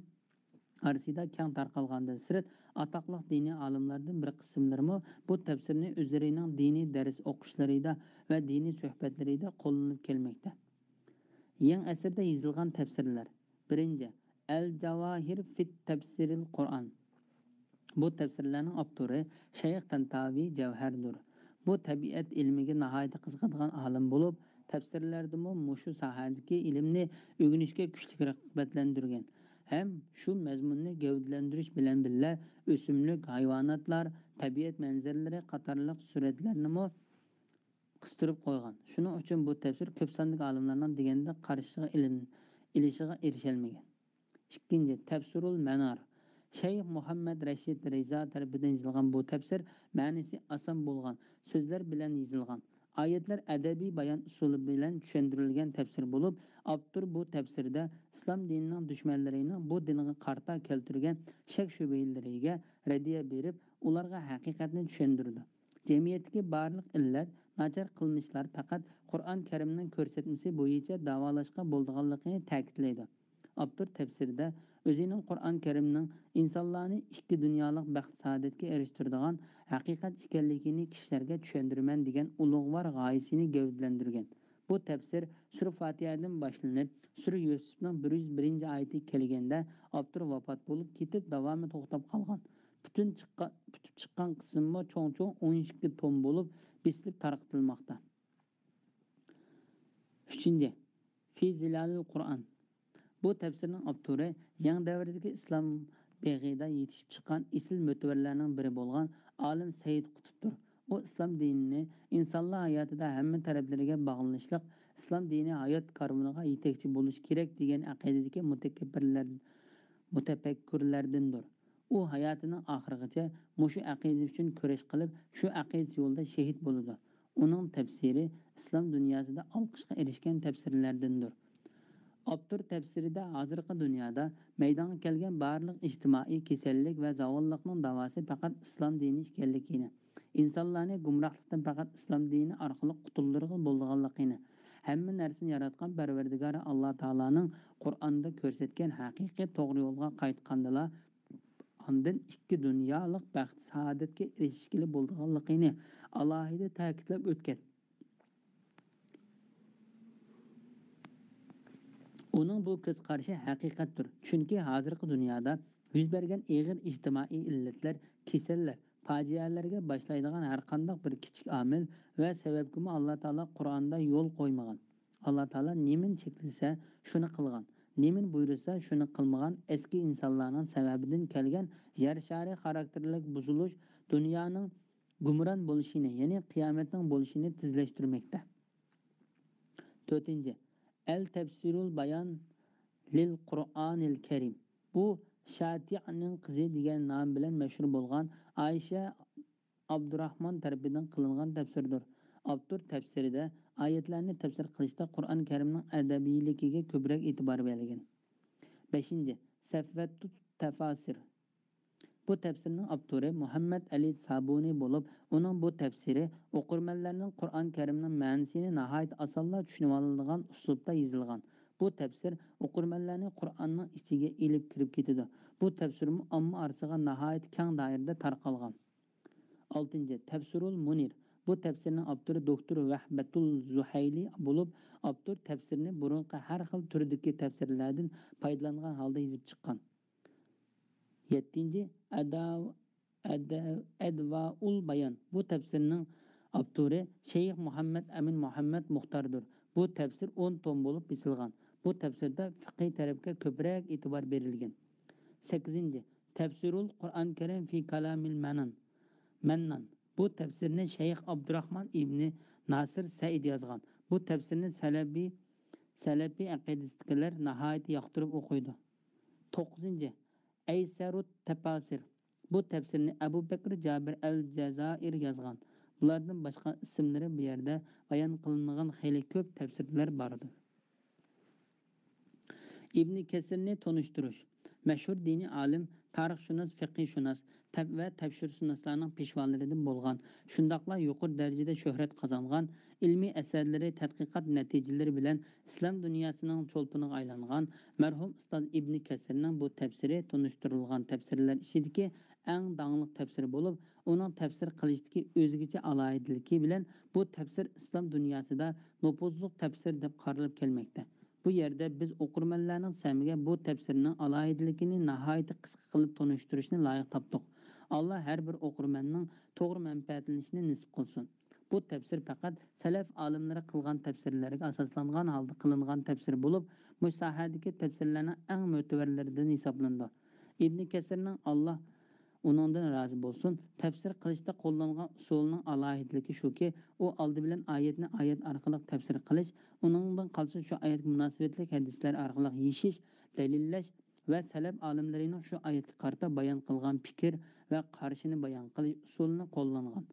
ئارىسىدا كەڭ تارقالغاندىن سىرت، ئاتاقلىق دىنىي ئالىملاردىن بىر قىسىملىرىمۇ بۇ تەپسىرنى ئۆزلىرىنىڭ دىنىي دەرس ئوقۇشلىرىدا ۋە دىنىي سۆھبەتلىرىدە قوللىنىپ كەلمەكتە. يېڭى ئەسىردە يېزىلغان تەپسىرلەر. بىرىنچى، ئەل جاۋاھىر فىت تەپسىرىل قۇرئان. بۇ تەپسىرلەرنىڭ ئاپتورى شەيخ تەنتاۋى جەۋھەردۇر. بۇ تەبىئەت ئىلمىگە ناھايىتى قىزىقىدىغان ئالىم بولۇپ، تەپسىرلەردىمۇ مۇشۇ ساھەدىكى ئىلىمنى ئۆگىنىشكە كۈچلۈك رىغبەتلەندۈرگەن ھەم شۇ مەزمۇننى گەۋدىلەندۈرۈش بىلەن بىللە، ئۆسۈملۈك، ھايۋاناتلار، تەبىئەت مەنزىرىلىرى قاتارلىق سۈرەتلەرنىمۇ قىستۇرۇپ قويغان. شۇنىڭ ئۈچۈن بۇ تەپسىر كۆپ ساندىكى ئالىملارنىڭ دېگەندەك قارىشىغا ئېلىن-، ئېلىشىغا ئېرىشەلمىگەن. ئىككىنچى، تەپسىرۇل مەنار. شەيخ مۇھەممەد رەشىد رىزا تەرىپىدىن يېزىلغان بۇ تەپسىر مەنىسى ئاسان بولغان سۆزلەر بىلەن يېزىلغان. ئايەتلەر ئەدەبىي بايان ئۇسۇلى بىلەن چۈشەندۈرۈلگەن تەپسىر بولۇپ، ئاپتور بۇ تەپسىردە ئىسلام دىنىنىڭ دۈشمەنلىرىنىڭ بۇ دىنغا قارىتا كەلتۈرگەن شەك-شۈبھىلىرىگە رەددىيە بېرىپ، ئۇلارغا ھەقىقەتنى چۈشەندۈرىدۇ. جەمئىيەتتىكى بارلىق ئىللەت، ناچار قىلمىشلار پەقەت قۇرئان كەرىمنىڭ كۆرسەتمىسى بويىچە داۋالاشقا بولىدىغانلىقىنى تەكىتلەيدۇ. ئاپتور تەپسىرىدە ئۆزىنىڭ قۇرئان كەرىمنىڭ ئىنسانلارنى ئىككى دۇنيالىق بەخت-سائادەتكە ئېرىشتۈرىدىغان ھەقىقەت ئىكەنلىكىنى كىشىلەرگە چۈشەندۈرىمەن دېگەن ئۇلۇغۋار غايىسىنى گەۋدىلەندۈرگەن. بۇ تەپسىر سۈرە فاتىھەدىن باشلىنىپ، سۈرە يۈسۈپنىڭ بىر يۈز بىرىنچى ئايىتىگە كەلگەندە، ئاپتور ۋاپات بولۇپ كېتىپ، داۋامى توختاپ قالغان. پۈتۈن چىققا-، پۈتۈپ چىققان قىسمىمۇ چوڭ-چوڭ ئون ئىككى توم بولۇپ، بېسىلىپ تارقىتىلماقتا. ئۈچىنچى، في ظلال القرآن. بۇ تەپسىرنىڭ ئاپتورى يېڭى دەۋردىكى ئىسلام بېغىدا يېتىشىپ چىققان ئېسىل مۆتىۋەرلەرنىڭ بىرى بولغان ئالىم سەييىد قۇتۇپتۇر. ئۇ ئىسلام دىنىنى ئىنسانلار ھاياتىدا ھەممە تەرەپلىرىگە باغلىنىشلىق، ئىسلام دىنى ھايات كارۋىنىغا يېتەكچى بولۇشى كېرەك دېگەن ئەقىدىدىكى مۇتەكەببىرلەر، مۇتەپەككۇرلاردىندۇر. ئۇ ھاياتىنىڭ ئاخىرىغىچە مۇشۇ ئەقىدە ئۈچۈن كۈرەش قىلىپ، شۇ ئەقىدە يولىدا شېھىت بولىدۇ. ئۇنىڭ تەپسىرى ئىسلام دۇنياسىدا ئالقىشقا ئېرىشكەن تەپسىرلەردىندۇر. ئاپتور تەپسىرىدە ھازىرقى دۇنيادا مەيدانغا كەلگەن بارلىق ئىجتىمائىي كېسەللىك ۋە زاۋاللىقنىڭ داۋاسى پەقەت ئىسلام دىنى ئىكەنلىكىنى، ئىنسانلارنى گۇمراھلىقتىن پەقەت ئىسلام دىنى ئارقىلىق قۇتۇلدۇرغىلى بولىدىغانلىقىنى، ھەممە نەرسىنى ياراتقان پەرۋەردىگارى ئاللا تائالانىڭ قۇرئاندا كۆرسەتكەن ھەقىقىي توغرا يولغا قايتقاندىلا، ئاندىن ئىككى دۇنيالىق بەخت-سائادەتكە ئېرىشكىلى بولىدىغانلىقىنى ئالاھىدە تەكىتلەپ ئۆتكەن. ئۇنىڭ بۇ كۆز قارىشى ھەقىقەتتۇر، چۈنكى ھازىرقى دۇنيادا يۈز بەرگەن ئېغىر ئىجتىمائىي ئىللەتلەر، كېسەللەر، پاجىئەلەرگە باشلايدىغان ھەرقانداق بىر كىچىك ئامىل ۋە سەۋەبكىمۇ ئاللا تائالا قۇرئاندا يول قويمىغان. ئاللا تائالا نېمىنى چەكلىسە، شۇنى قىلغان، نېمىنى بۇيرۇسا، شۇنى قىلمىغان ئەسكى ئىنسانلارنىڭ سەۋەبىدىن كەلگەن يەر شارى خاراكتېرلىك بۇزۇلۇش دۇنيانىڭ گۇمران بولۇشىنى، يەنى قىيامەتنىڭ بولۇشىنى تېزلەشتۈرمەكتە. تۆتىنچى، ئەل تەپسىرۇل بايان لىل قۇرئانىل كەرىم. بۇ شاتىئنىڭ قىزى دېگەن نام بىلەن مەشھۇر بولغان ئائىشە ئابدۇراخمان تەرىپىدىن قىلىنغان تەپسىردۇر. ئاپتور تەپسىرىدە ئايەتلەرنى تەپسىر قىلىشتا قۇرئان كەرىمنىڭ ئەدەبىيلىكىگە كۆپرەك ئېتىبار بەرگەن. بەشىنچى، سەفۋەتۇت تەفاسىر. بۇ تەپسىرنىڭ ئاپتورى مۇھەممەد ئەلى سابۇنى بولۇپ، ئۇنىڭ بۇ تەپسىرى ئوقۇرمەنلەرنىڭ قۇرئان كەرىمنىڭ مەنىسىنى ناھايىتى ئاسانلا چۈشىنىۋالىدىغان ئۇسلۇبتا يېزىلغان. بۇ تەپسىر ئوقۇرمەنلەرنى قۇرئاننىڭ ئىچىگە ئېلىپ كىرىپ كېتىدۇ. بۇ تەپسىرمۇ ئامما ئارىسىغا ناھايىتى كەڭ دائىرىدە تارقالغان. ئالتىنچى، تەپسىرۇل مۇنىر. بۇ تەپسىرنىڭ ئاپتورى دوكتور ۋەھبەتۇل زۇھەيلى بولۇپ، ئاپتور تەپسىرنى بۇرۇنقى ھەر خىل تۈردىكى تەپسىرلەردىن پايدىلانغان ھالدا يېزىپ چىققان. يەتتىنچى، ئەدا-، ئەدە-، ئەدۋائۇل بايان. بۇ تەپسىرنىڭ ئاپتورى شەيخ مۇھەممەد ئەمىن مۇھەممەد مۇختاردۇر. بۇ تەپسىر ئون توم بولۇپ بېسىلغان. بۇ تەپسىردە فىقھىي تەرەپكە كۆپرەك ئېتىبار بېرىلگەن. سەككىزىنچى، تەپسىرۇل قۇرئان كەرىم فى كالامىل مەنان، مەننان. بۇ تەپسىرنى شەيخ ئابدۇراخمان ئىبنى ناسىر سەئىد يازغان. بۇ تەپسىرنى سەلەبى، سەلەفىي ئەقىدىسىدىكىلەر ناھايىتى ياقتۇرۇپ ئوقۇيدۇ. توققۇزىنچى، ئەيسەرۇت تەپاسىر. بۇ تەپسىرنى ئەبۇ بەكرى جابىر ئەل جازائىر يازغان. بۇلاردىن باشقا ئىسىملىرى بۇ يەردە بايان قىلىنمىغان خېلى كۆپ تەپسىرلەر باردۇر. ئىبنى كەسىرنى تونۇشتۇرۇش. مەشھۇر دىنىي ئالىم، تارىخشۇناس، فىقھىشۇناس، تەپ-، ۋە تەپسىرشۇناسلارنىڭ پېشۋالىرىدىن بولغان، شۇنداقلا يۇقىرى دەرىجىدە شۆھرەت قازانغان، ئىلمىي ئەسەرلىرى، تەتقىقات نەتىجىلىرى بىلەن ئىسلام دۇنياسىنىڭ چولپىنىغا ئايلانغان مەرھۇم ئۇستاز ئىبنى كەسىرنىڭ بۇ تەپسىرى تونۇشتۇرۇلغان تەپسىرلەر ئىچىدىكى ئەڭ داڭلىق تەپسىرى بولۇپ، ئۇنىڭ تەپسىر قىلىشتىكى ئۆزگىچە ئالاھىدىلىكى بىلەن بۇ تەپسىر ئىسلام دۇنياسىدا نوپۇزلۇق تەپسىر دەپ قارىلىپ كەلمەكتە. بۇ يەردە بىز ئوقۇرمەنلەرنىڭ سەمىگە بۇ تەپسىرنىڭ ئالاھىدىلىكىنى ناھايىتى قىسقا قىلىپ تونۇشتۇرۇشنى لايىق تاپتۇق. ئاللا ھەر بىر ئوقۇرمەننىڭ توغرا مەنپەئەتلىنىشىنى نېسىپ قىلسۇن. بۇ تەپسىر پەقەت سەلەف ئالىملىرى قىلغان تەپسىرلەرگە ئاساسلانغان ھالدا قىلىنغان تەپسىر بولۇپ، مۇشۇ ساھەدىكى تەپسىرلەرنىڭ ئەڭ مۆتىۋەرلىرىدىن ھېسابلىنىدۇ. ئىبنى كەسىرنىڭ، ئاللا ئۇنىڭدىن رازى بولسۇن، تەپسىر قىلىشتا قوللانغان ئۇسۇلىنىڭ ئالاھىدىلىكى شۇكى، ئۇ ئالدى بىلەن ئايەتنى ئايەت ئارقىلىق تەپسىر قىلىش، ئۇنىڭدىن قالسا شۇ ئايەتكە مۇناسىۋەتلىك ھەدىسلەر ئارقىلىق يېشىش، دەلىللەش ۋە سەلەپ ئالىملىرىنىڭ شۇ ئايەتكە قارىتا بايان قىلغان پىكىر ۋە قارىشىنى بايان قىلىش ئۇسۇلىنى قوللانغان.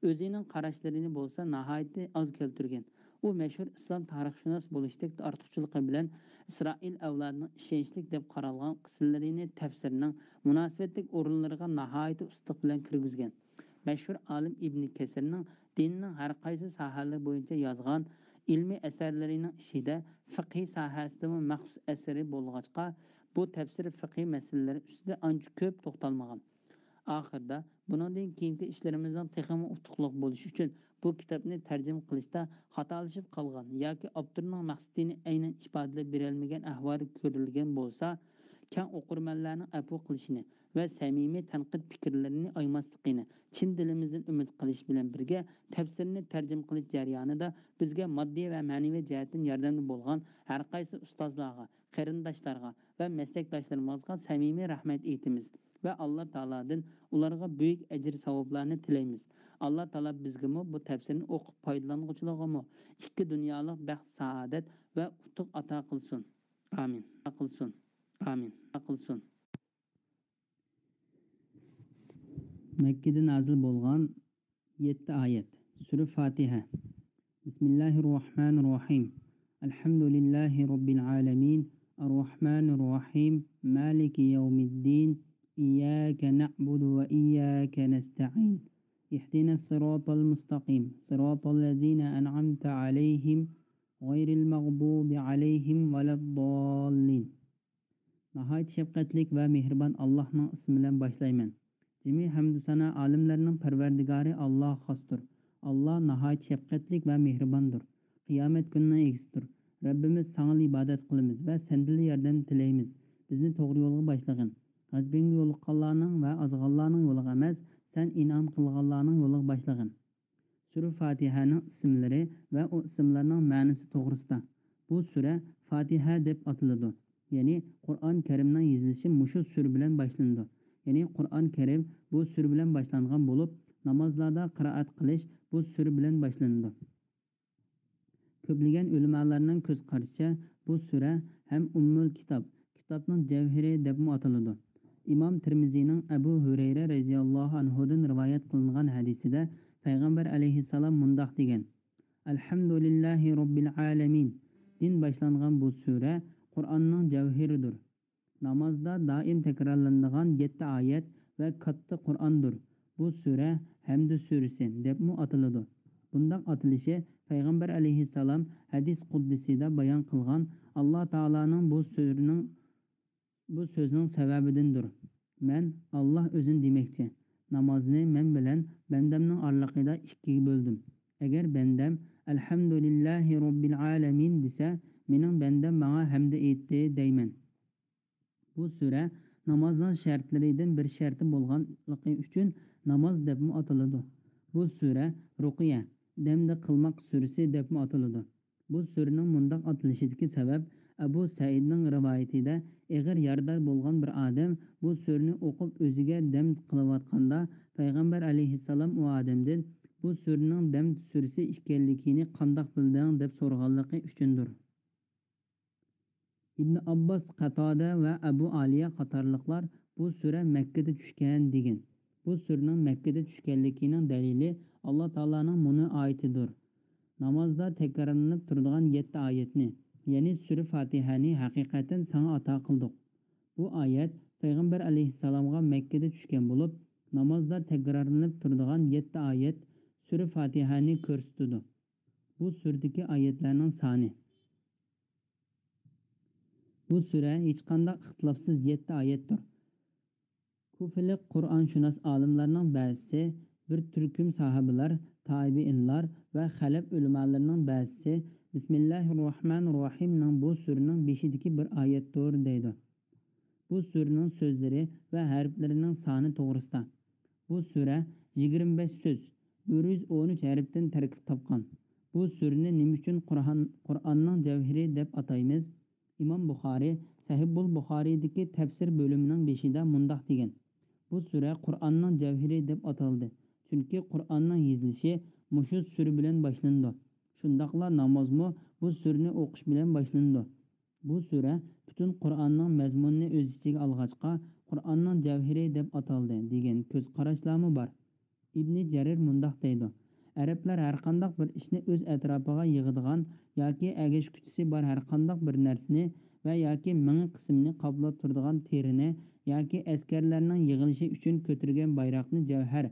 ئۆزىنىڭ قاراشلىرىنى بولسا ناھايىتى ئاز كەلتۈرگەن. ئۇ مەشھۇر ئىسلام تارىخشۇناس بولۇشتەك ئارتۇقچىلىقى بىلەن ئىسرائىل ئەۋلادىنىڭ ئىشەنچلىك دەپ قارالغان قىسىملىرىنى تەپسىرنىڭ مۇناسىۋەتلىك ئورۇنلىرىغا ناھايىتى ئۇستىلىق بىلەن كىرگۈزگەن. مەشھۇر ئالىم ئىبنى كەسىرنىڭ دىننىڭ ھەر قايسى ساھەلىرى بويىچە يازغان ئىلمىي ئەسەرلىرىنىڭ ئىچىدە فىقھىي ساھەسىدىمۇ مەخسۇس ئەسىرى بولغاچقا، بۇ تەپسىر فىقھىي مەسىلىلەر ئۈستىدە ئانچە كۆپ توختالمىغان. ئاخىرىدا، بۇنىڭدىن كېيىنكى ئىشلىرىمىزنىڭ تېخىمۇ ئۇتۇقلۇق بولۇشى ئۈچۈن بۇ كىتابنى تەرجىمە قىلىشتا خاتالىشىپ قالغان ياكى ئاپتورنىڭ مەقسىتىنى ئەينەن ئىپادىلەپ بېرەلمىگەن ئەھۋال كۆرۈلگەن بولسا، كەڭ ئوقۇرمەنلەرنىڭ ئەپۇ قىلىشىنى ۋە سەمىمىي تەنقىد پىكىرلىرىنى ئايىماسلىقىنى چىن دىلىمىزدىن ئۈمىد قىلىش بىلەن بىرگە، تەپسىرنى تەرجىمە قىلىش جەريانىدا بىزگە ماددىي ۋە مەنىۋى جەھەتتىن ياردەمدە بولغان ھەر قايسى ئۇستازلارغا، قېرىنداشلارغا ۋە مەسلەكداشلىرىمىزغا سەمىمىي رەھمەت ئېيتىمىز ۋە ئاللا تائالادىن ئۇلارغا بۈيۈك ئەجىر-ساۋابلارنى تىلەيمىز. ئاللا تائالا بىزگىمۇ بۇ تەپسىرنى ئوقۇپ پايدىلانغۇچىلارغىمۇ ئىككى دۇنيالىق بەخت-سائادەت ۋە ئۇتۇق ئاتا قىلسۇن. ئامىن. قىلسۇن. ئامىن. قىلسۇن. مەككىدە نازىل بولغان يەتتە ئايەت. سۈرە فاتىھە. بىسمىللاھىررەھمانىررەھىم. الحمد لله رب العالمين، الرحمن الرحيم، مالك يوم الدين، إياك نعبد وإياك نستعين، اهدنا الصراط المستقيم، صراط الذين أنعمت عليهم، غير المغضوب عليهم ولا الضالين. ناھايىتى شەپقەتلىك ۋە مېھرىبان ئاللاھنىڭ ئىسمى بىلەن باشلايمەن. جىمى ھەمدۇ سانا ئالەملەرنىڭ پەرۋەردىگارى ئاللاھقا خاستۇر. ئاللاھ ناھايىتى شەپقەتلىك ۋە مېھرىباندۇر. قىيامەت كۈنىنىڭ ئىگىسىدۇر. رەببىمىز، ساڭىلا ئىبادەت قىلىمىز ۋە سەندىنلا ياردەم تىلەيمىز. بىزنى توغرا يولغا باشلىغىن. غەزىپىڭگە يولۇققانلارنىڭ ۋە ئازغانلارنىڭ يولىغا ئەمەس، سەن ئىنئام قىلغانلارنىڭ يولىغا باشلىغىن. سۈرە فاتىھەنىڭ ئىسىملىرى ۋە ئۇ ئىسىملارنىڭ مەنىسى توغرىسىدا. بۇ سۈرە فاتىھە دەپ ئاتىلىدۇ. يەنى قۇرئان كەرىمنىڭ يېزىلىشى مۇشۇ سۈرە بىلەن باشلىنىدۇ. يەنى قۇرئان كەرىم بۇ سۈرە بىلەن باشلانغان بولۇپ، نامازلاردا قىرائەت قىلىش بۇ سۈرە بىلەن باشلىنىدۇ. كۆپلىگەن ئۆلىمالارنىڭ كۆز قارىشىچە، بۇ سۈرە ھەم ئۇممۇل كىتاب، كىتابنىڭ جەۋھىرى دەپمۇ ئاتىلىدۇ. ئىمام تىرمىزىنىڭ ئەبۇ ھۈرەيرە رەزىياللاھۇ ئەنھۇدىن رىۋايەت قىلىنغان ھەدىسىدە پەيغەمبەر ئەلەيھىسسالام مۇنداق دېگەن: «ئەلھەمدۇلىللاھى رەببىل ئالەمىن» دىن باشلانغان بۇ سۈرە قۇرئاننىڭ جەۋھىرىدۇر. نامازدا دائىم تەكرارلىنىدىغان يەتتە ئايەت ۋە كاتتا قۇرئاندۇر. بۇ سۈرە ھەمدۇ سۈرىسى دەپمۇ ئاتىلىدۇ. بۇنداق ئاتىلىشى پەيغەمبەر ئەلەيھىسسالام ھەدىس قۇدسىدا بايان قىلغان ئاللا تائالانىڭ بۇ سۈرىنىڭ، بۇ سۆزنىڭ سەۋەبىدىندۇر. مەن، ئاللا ئۆزىنى دېمەكچى، نامازنى مەن بىلەن بەندەمنىڭ ئارىلىقىدا ئىككىگە بۆلدۈم. ئەگەر بەندەم «ئەلھەمدۇلىللاھى رەببىل ئالەمىن» دېسە، مېنىڭ بەندەم ماڭا ھەمدە ئېيتتى دەيمەن. بۇ سۈرە نامازنىڭ شەرتلىرىدىن بىر شەرتى بولغانلىقى ئۈچۈن ناماز دەپمۇ ئاتىلىدۇ. بۇ سۈرە رۇقىيە، دەمدە قىلماق سۈرىسى دەپمۇ ئاتىلىدۇ. بۇ سۈرىنىڭ مۇنداق ئاتىلىشىدىكى سەۋەب، ئەبۇ سەئىدنىڭ رىۋايىتىدە، ئېغىر يارىدار بولغان بىر ئادەم بۇ سۈرىنى ئوقۇپ ئۆزىگە دەم قىلىۋاتقاندا، پەيغەمبەر ئەلەيھىسسالام ئۇ ئادەمدىن، «بۇ سۈرىنىڭ دەم سۈرىسى ئىكەنلىكىنى قانداق بىلدىڭ؟» دەپ سورىغانلىقى ئۈچۈندۇر. ئىبن ئابباس، قاتادە ۋە ئەبۇ ئالىيە قاتارلىقلار بۇ سۈرە مەككىدە چۈشكەن دېگەن. بۇ سۈرىنىڭ مەككىدە چۈشكەنلىكىنىڭ دەلىلى ئاللا تائالانىڭ مۇنۇ ئايىتىدۇر. نامازدا تەكرارلىنىپ تۇرىدىغان يەتتە ئايەتنى، يەنى سۈرە فاتىھەنى ھەقىقەتەن ساڭا ئاتا قىلدۇق. بۇ ئايەت پەيغەمبەر ئەلەيھىسسالامغا مەككىدە چۈشكەن بولۇپ، نامازدا تەكرارلىنىپ تۇرىدىغان يەتتە ئايەت سۈرە فاتىھەنى كۆرسىتىدۇ. بۇ سۈرىدىكى ئايەتلەرنىڭ سانى. بۇ سۈرە ھېچقانداق ئىختىلاپسىز يەتتە ئايەتتۇر. كۇفىلىق قۇرئانشۇناس ئالىملارنىڭ بەزىسى، بىر تۈركۈم ساھابىلار، تابىئىنلار ۋە خەلەپ ئۆلىمالىرىنىڭ بەزىسى بىسمىللاھىررەھمانىررەھىمنىڭ بۇ سۈرىنىڭ بېشىدىكى بىر ئايەتتۇر دەيدۇ. بۇ سۈرىنىڭ سۆزلىرى ۋە ھەرپلىرىنىڭ سانى توغرىسىدا. بۇ سۈرە يىگىرمە بەش سۆز، بىر يۈز ئون ئۈچ ھەرپتىن تەركىب تاپقان. بۇ سۈرىنى نېمە ئۈچۈن قۇرئان، قۇرئاننىڭ جەۋھىرى دەپ ئاتايمىز؟ ئىمام بۇخارى سەھىھۇل بۇخارىدىكى تەپسىر بۆلۈمىنىڭ بېشىدا مۇنداق دېگەن: «بۇ سۈرە قۇرئاننىڭ جەۋھىرى دەپ ئاتالدى، چۈنكى قۇرئاننىڭ يېزىلىشى مۇشۇ سۈرە بىلەن باشلىنىدۇ. شۇنداقلا نامازمۇ بۇ سۈرىنى ئوقۇش بىلەن باشلىنىدۇ. بۇ سۈرە پۈتۈن قۇرئاننىڭ مەزمۇنىنى ئۆز ئىچىگە ئالغاچقا، قۇرئاننىڭ جەۋھىرى دەپ ئاتالدى» دېگەن كۆز قاراشلارمۇ بار. ئىبنى جەرىر مۇنداق دەيدۇ: ئەرەبلەر ھەرقانداق بىر ئىشنى ئۆز ئەتراپىغا يىغىدىغان ياكى ئەگەشكۈچىسى بار ھەرقانداق بىر نەرسىنى ۋە ياكى مېڭە قىسمىنى قاپلاپ تۇرىدىغان تېرىنى ياكى ئەسكەرلەرنىڭ يىغىلىشى ئۈچۈن كۆتۈرگەن بايراقنى جەۋھەر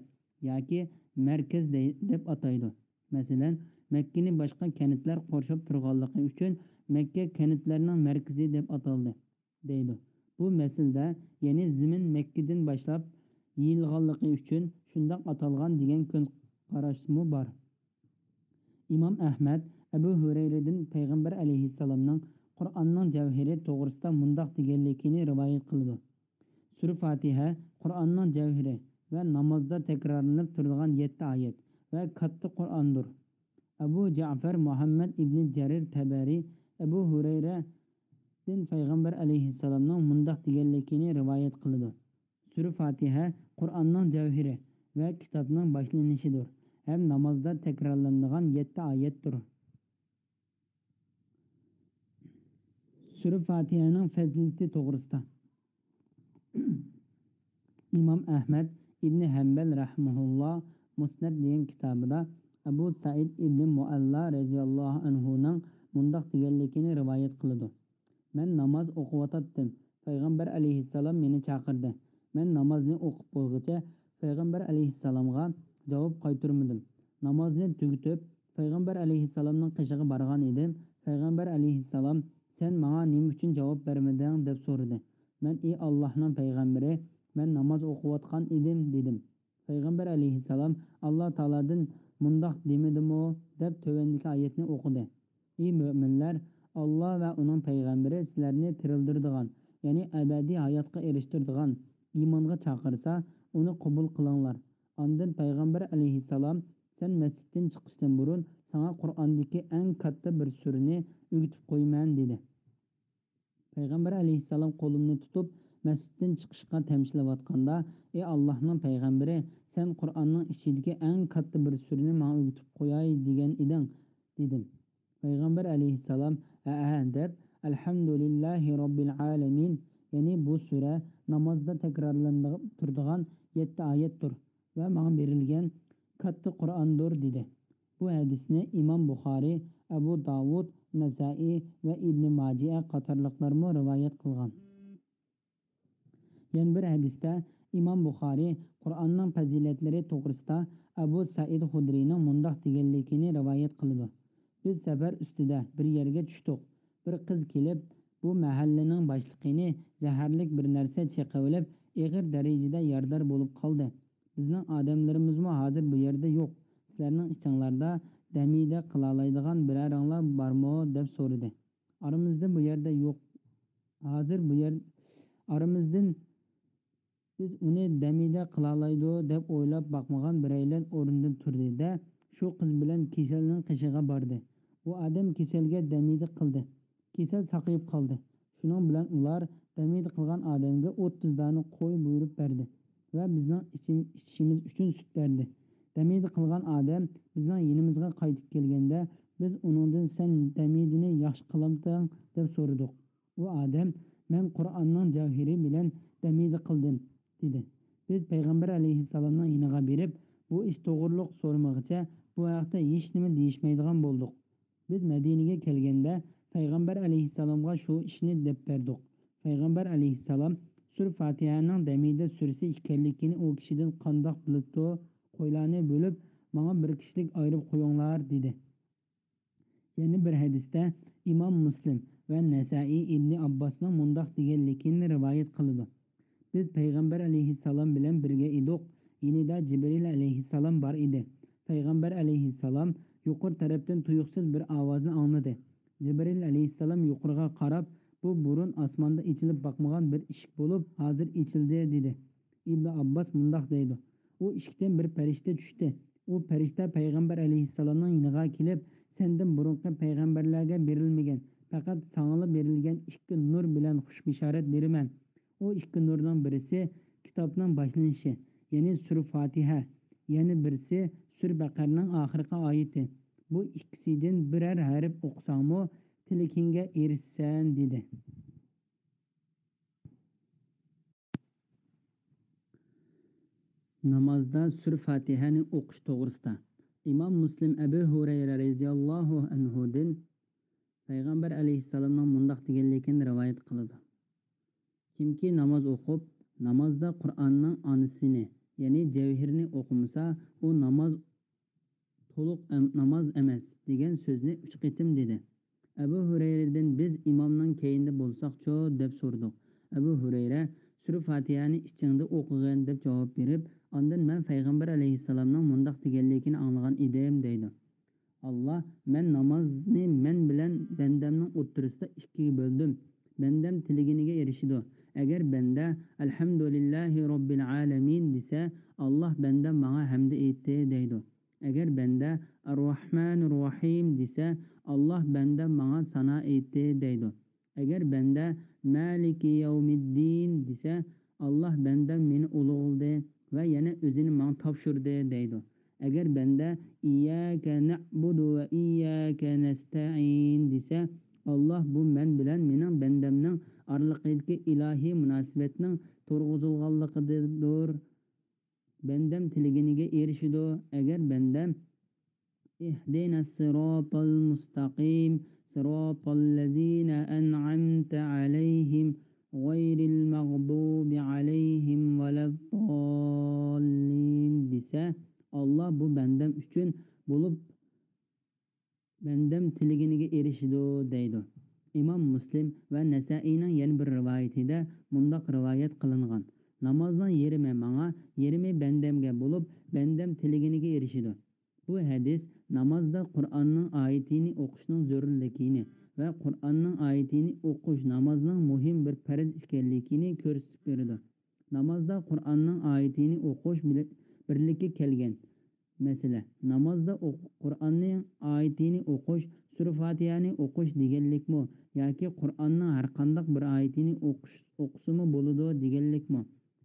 ياكى مەركەز دەي-، دەپ ئاتايدۇ. مەسىلەن، مەككىنى باشقا كەنتلەر قورشاپ تۇرغانلىقى ئۈچۈن مەككە كەنتلەرنىڭ مەركىزى دەپ ئاتالدى، دەيدۇ. بۇ مەسىلىدە، يەنى زېمىن مەككىدىن باشلاپ يېيىلغانلىقى ئۈچۈن شۇنداق ئاتالغان دېگەن كۆز قاراشمۇ بار. ئىمام ئەھمەد ئەبۇ ھۇرەيرىدىن پەيغەمبەر ئەلەيھىسسالامنىڭ قۇرئاننىڭ جەۋھىرى توغرىسىدا مۇنداق دېگەنلىكىنى رىۋايەت قىلىدۇ: سۈرە فاتىھە قۇرئاننىڭ جەۋھىرى ۋە نامازدا تەكرارلىنىپ تۇرىدىغان يەتتە ئايەت ۋە كاتتا قۇرئاندۇر. ئەبۇ جەئفەر مۇھەممەد ئىبنى جەرىر تەبەرى ئەبۇ ھۇرەيرەدىن پەيغەمبەر ئەلەيھىسسالامنىڭ مۇنداق دېگەنلىكىنى رىۋايەت قىلىدۇ: سۈرە فاتىھە قۇرئاننىڭ جەۋھىرى ۋە كىتابنىڭ باشلىنىشىدۇر ھەم نامازدا تەكرارلىنىدىغان يەتتە ئايەتتۇر. سۈرە فاتىھەنىڭ پەزىلىتى توغرىسىدا. ئىمام ئەھمەد ئىبنى ھەمبەل رەھىمەھۇللا مۇسنەد دېگەن كىتابىدا ئەبۇ سەئىد ئىبنى مۇئەللا رەزىياللاھۇ ئەنھۇنىڭ مۇنداق دېگەنلىكىنى رىۋايەت قىلىدۇ: مەن ناماز ئوقۇۋاتاتتىم. پەيغەمبەر ئەلەيھىسسالام مېنى چاقىردى. مەن نامازنى ئوقۇپ بولغۇچە پەيغەمبەر ئەلەيھىسسالامغا جاۋاب قايتۇرمىدىم. نامازنى تۈگىتىپ، پەيغەمبەر ئەلەيھىسسالامنىڭ قېشىغا بارغان ئىدىم. پەيغەمبەر ئەلەيھىسسالام، سەن ماڭا نېمە ئۈچۈن جاۋاب بەرمىدىڭ؟ دەپ سورىدى. مەن، ئى ئاللاھنىڭ پەيغەمبىرى، مەن ناماز ئوقۇۋاتقان ئىدىم، دېدىم. پەيغەمبەر ئەلەيھىسسالام، ئاللا تائالادىن مۇنداق دېمىدىمۇ؟ دەپ تۆۋەندىكى ئايەتنى ئوقۇدى. ئى مۆمىنلەر، ئاللا ۋە ئۇنىڭ پەيغەمبىرى سىلەرنى تىرىلدۈرىدىغان، يەنى ئەبەدىي ھاياتقا ئېرىشتۈرىدىغان ئىمانغا چاقىرسا، ئۇنى قوبۇل قىلىڭلار. ئاندىن پەيغەمبەر ئەلەيھىسسالام، سەن مەسچىتتىن چىقىشتىن بۇرۇن ساڭا قۇرئاندىكى ئەڭ كاتتا بىر سۈرىنى ئۆگىتىپ قويىمەن، دېدى. پەيغەمبەر ئەلەيھىسسالام قولۇمنى تۇتۇپ، مەسچىتتىن چىقىشقا تەمشىلىۋاتقاندا، ئى ئاللاھنىڭ پەيغەمبىرى، سەن قۇرئاننىڭ ئىچىدىكى ئەڭ كاتتا بىر سۈرىنى ماڭا ئۆگىتىپ قوياي دېگەن ئىدىڭ، دېدىم. پەيغەمبەر ئەلەيھىسسالام، ھەئە، دەپ، ئەلھەمدۇلىللاھى رەببىل ئالەمىن، يەنى بۇ سۈرە نامازدا تەكرارلىنىپ تۇرىدىغان يەتتە ئايەتتۇر ۋە ماڭا بېرىلگەن كاتتا قۇرئاندۇر، دېدى. بۇ ھەدىسنى ئىمام بۇخارى، ئەبۇ داۋۇد، نەسائىي ۋە ئىبنى ماجە قاتارلىقلارمۇ رىۋايەت قىلغان. يەنە بىر ھەدىستە ئىمام بۇخارى قۇرئاننىڭ پەزىلەتلىرى توغرىسىدا ئەبۇ سەئىد خۇدرىينىڭ مۇنداق دېگەنلىكىنى رىۋايەت قىلىدۇ: بىز سەپەر ئۈستىدە بىر يەرگە چۈشتۇق. بىر قىز كېلىپ، بۇ مەھەللىنىڭ باشلىقىنى زەھەرلىك بىر نەرسە چېقىۋېلىپ، ئېغىر دەرىجىدە يارىدار بولۇپ قالدى. بىزنىڭ ئادەملىرىمىزمۇ ھازىر بۇ يەردە يوق. سىلەرنىڭ ئىچىڭلاردا دەمىدە قىلالايدىغان بىرەرىڭلار بارمۇ؟ دەپ سورىدى. ئارىمىزدا بۇ يەردە يوق. ھازىر بۇ يەر، ئارىمىزدىن بىز ئۇنى دەمىدە قىلالايدۇ دەپ ئويلاپ باقمىغان بىرەيلەن ئورنىدىن تۇردى-دە، شۇ قىز بىلەن كېسەلنىڭ قېشىغا باردى. ئۇ ئادەم كېسەلگە دەمىدە قىلدى. كېسەل ساقىيىپ قالدى. شۇنىڭ بىلەن ئۇلار دەمىدە قىلغان ئادەمگە ئوتتۇز دانە قوي بۇيرۇپ بەردى ۋە بىزنىڭ ئىچىم-، ئىچىشىمىز ئۈچۈن سۈت بەردى. دەمىدە قىلغان ئادەم بىزنىڭ يېنىمىزغا قايتىپ كەلگەندە، بىز ئۇنىڭدىن، سەن دەمىدىنى ياخشى قىلامتىڭ؟ دەپ سورىدۇق. ئۇ ئادەم، مەن قۇرئاننىڭ جەۋھىرى بىلەن دەمىدە قىلدىم، دېدى. بىز پەيغەمبەر ئەلەيھىسسالامنىڭ يېنىغا بېرىپ، بۇ ئىش توغرۇلۇق سورىمىغىچە، بۇ ھەقتە ھېچنېمە دېيىشمەيدىغان بولدۇق. بىز مەدىنىگە كەلگەندە، پەيغەمبەر ئەلەيھىسسالامغا شۇ ئىشنى دەپ بەردۇق. پەيغەمبەر ئەلەيھىسسالام سۈر فاتىھەنىڭ دەمىدە سۈرىسى ئىكەنلىكىنى ئۇ كىشىدىن قانداق بىلىپتۇ؟ قويلارنى بۆلۈپ، ماڭا بىر كىشىلىك ئايرىپ قويۇڭلار، دېدى. يەنە بىر ھەدىستە ئىمام مۇسلىم ۋە نەسائىي ئىبنى ئابباسنىڭ مۇنداق دېگەنلىكىنى رىۋايەت قىلىدۇ: بىز پەيغەمبەر ئەلەيھىسسالام بىلەن بىرگە ئىدۇق، يېنىدا جىبرىل ئەلەيھىسسالام بار ئىدى. پەيغەمبەر ئەلەيھىسسالام يۇقىرى تەرەپتىن تۇيۇقسىز بىر ئاۋازنى ئاڭلىدى. جىبرىل ئەلەيھىسسالام يۇقىرىغا قاراپ، بۇ بۇرۇن ئاسماندا ئېچىلىپ باقمىغان بىر ئىشىك بولۇپ، ھازىر ئېچىلدى، دېدى. ئىبنى ئابباس مۇنداق دەيدۇ: ئۇ ئىشىكتىن بىر پەرىشتە چۈشتى. ئۇ پەرىشتە پەيغەمبەر ئەلەيھىسسالامنىڭ يېنىغا كېلىپ، سەندىن بۇرۇنقى پەيغەمبەرلەرگە بېرىلمىگەن، پەقەت ساڭىلا بېرىلگەن ئىككى نۇر بىلەن خۇش بېشارەت بېرىمەن. ئۇ ئىككى نۇرنىڭ بىرسى كىتابنىڭ باشلىنىشى، يەنى سۈرە فاتىھە، يەنە بىرسى سۈرە بەقەرىنىڭ ئاخىرقى ئايىتى. بۇ ئىككىسىدىن بىرەر ھەرپ ئوقۇساڭمۇ، تىلىكىڭگە ئېرىشىسەن، دېدى. نامازدا سۈرە فاتىھەنى ئوقۇش توغرىسىدا. ئىمام مۇسلىم ئەبۇ ھۇرەيرە رەزىياللاھۇ ئەنھۇدىن پەيغەمبەر ئەلەيھىسسالامنىڭ مۇنداق دېگەنلىكىنى رىۋايەت قىلىدۇ: كىمكى ناماز ئوقۇپ، نامازدا قۇرئاننىڭ ئانىسىنى، يەنى جەۋھىرنى ئوقۇمىسا، ئۇ ناماز تولۇق ئەم-، ناماز ئەمەس، دېگەن سۆزنى ئۈچ قېتىم دېدى. ئەبۇ ھۇرەيرىدىن، بىز ئىمامنىڭ كەينىدە بولساقچۇ؟ دەپ سورىدۇق. ئەبۇ ھۇرەيرە، سۈرە فاتىھەنى ئىچىڭدە ئوقۇغىن، دەپ جاۋاب بېرىپ، ئاندىن مەن پەيغەمبەر ئەلەيھىسسالامنىڭ مۇنداق دېگەنلىكىنى ئاڭلىغان ئىدىم، دەيدۇ. ئاللا، مەن نامازنى مەن بىلەن بەندەمنىڭ ئوتتۇرىسىدا ئىككىگە بۆلدۈم. بەندەم تىلىگىنىگە ئېرىشىدۇ. ئەگەر بەندە، ئەلھەمدۇلىللاھى رەببىل ئالەمىن، دېسە، ئاللا، بەندەم ماڭا ھەمدە ئېيتتى، دەيدۇ. ئەگەر بەندە، ئەرراھمانىرراھىم، دېسە، ئاللا، بەندەم ماڭا سانا ئېيتتى، دەيدۇ. ئەگەر بەندە، مالىكى يەۋمىددىن، دېسە، ئاللا، بەندەم مېنى ئۇلۇغلىدى ۋە يەنە ئۆزىنى ماڭا تاپشۇردى، دەيدۇ. ئەگەر بەندە، ئىيياكە نەئبۇدۇ ۋە ئىيياكە نەستەئىن، دېسە، ئاللا، بۇ مەن بىلەن مېنىڭ بەندەمنىڭ ئارىلىقىدىكى ئىلاھىي مۇناسىۋەتنىڭ تۇرغۇزۇلغانلىقىدىدۇر. بەندەم تىلىگىنىگە ئېرىشىدۇ. ئەگەر بەندەم، ئىھدىنەس سىراتال مۇستەقىم، صراط الذين أنعمت عليهم غير المغضوب عليهم ولا الضالين دېسە، ئاللا بۇ بەندەم ئۈچۈن بولۇپ، بەندەم تىلىگىنىگە ئېرىشىدۇ، دەيدۇ. ئىمام مۇسلىم ۋە نەسائىينىڭ يەنە بىر رىۋايىتىدە مۇنداق رىۋايەت قىلىنغان: نامازنىڭ يېرىمى ماڭا، يېرىمى بەندەمگە بولۇپ، بەندەم تىلىگىنىگە ئېرىشىدۇ. بۇ ھەدىس نامازدا قۇرئاننىڭ ئايىتىنى ئوقۇشنىڭ زۆرۈرلۈكىنى ۋە قۇرئاننىڭ ئايىتىنى ئوقۇش نامازنىڭ مۇھىم بىر پەرز ئىكەنلىكىنى كۆرسىتىپ بېرىدۇ. نامازدا قۇرئاننىڭ ئايىتىنى ئوقۇش بىلە-، بىرلىككە كەلگەن مەسىلە. نامازدا ئوق-، قۇرئاننىڭ ئايىتىنى ئوقۇش، سۈرە فاتىھەنى ئوقۇش دېگەنلىكمۇ ياكى قۇرئاننىڭ ھەرقانداق بىر ئايىتىنى ئوقۇش، ئوقۇسىمۇ بولىدۇ دېگەنلىكمۇ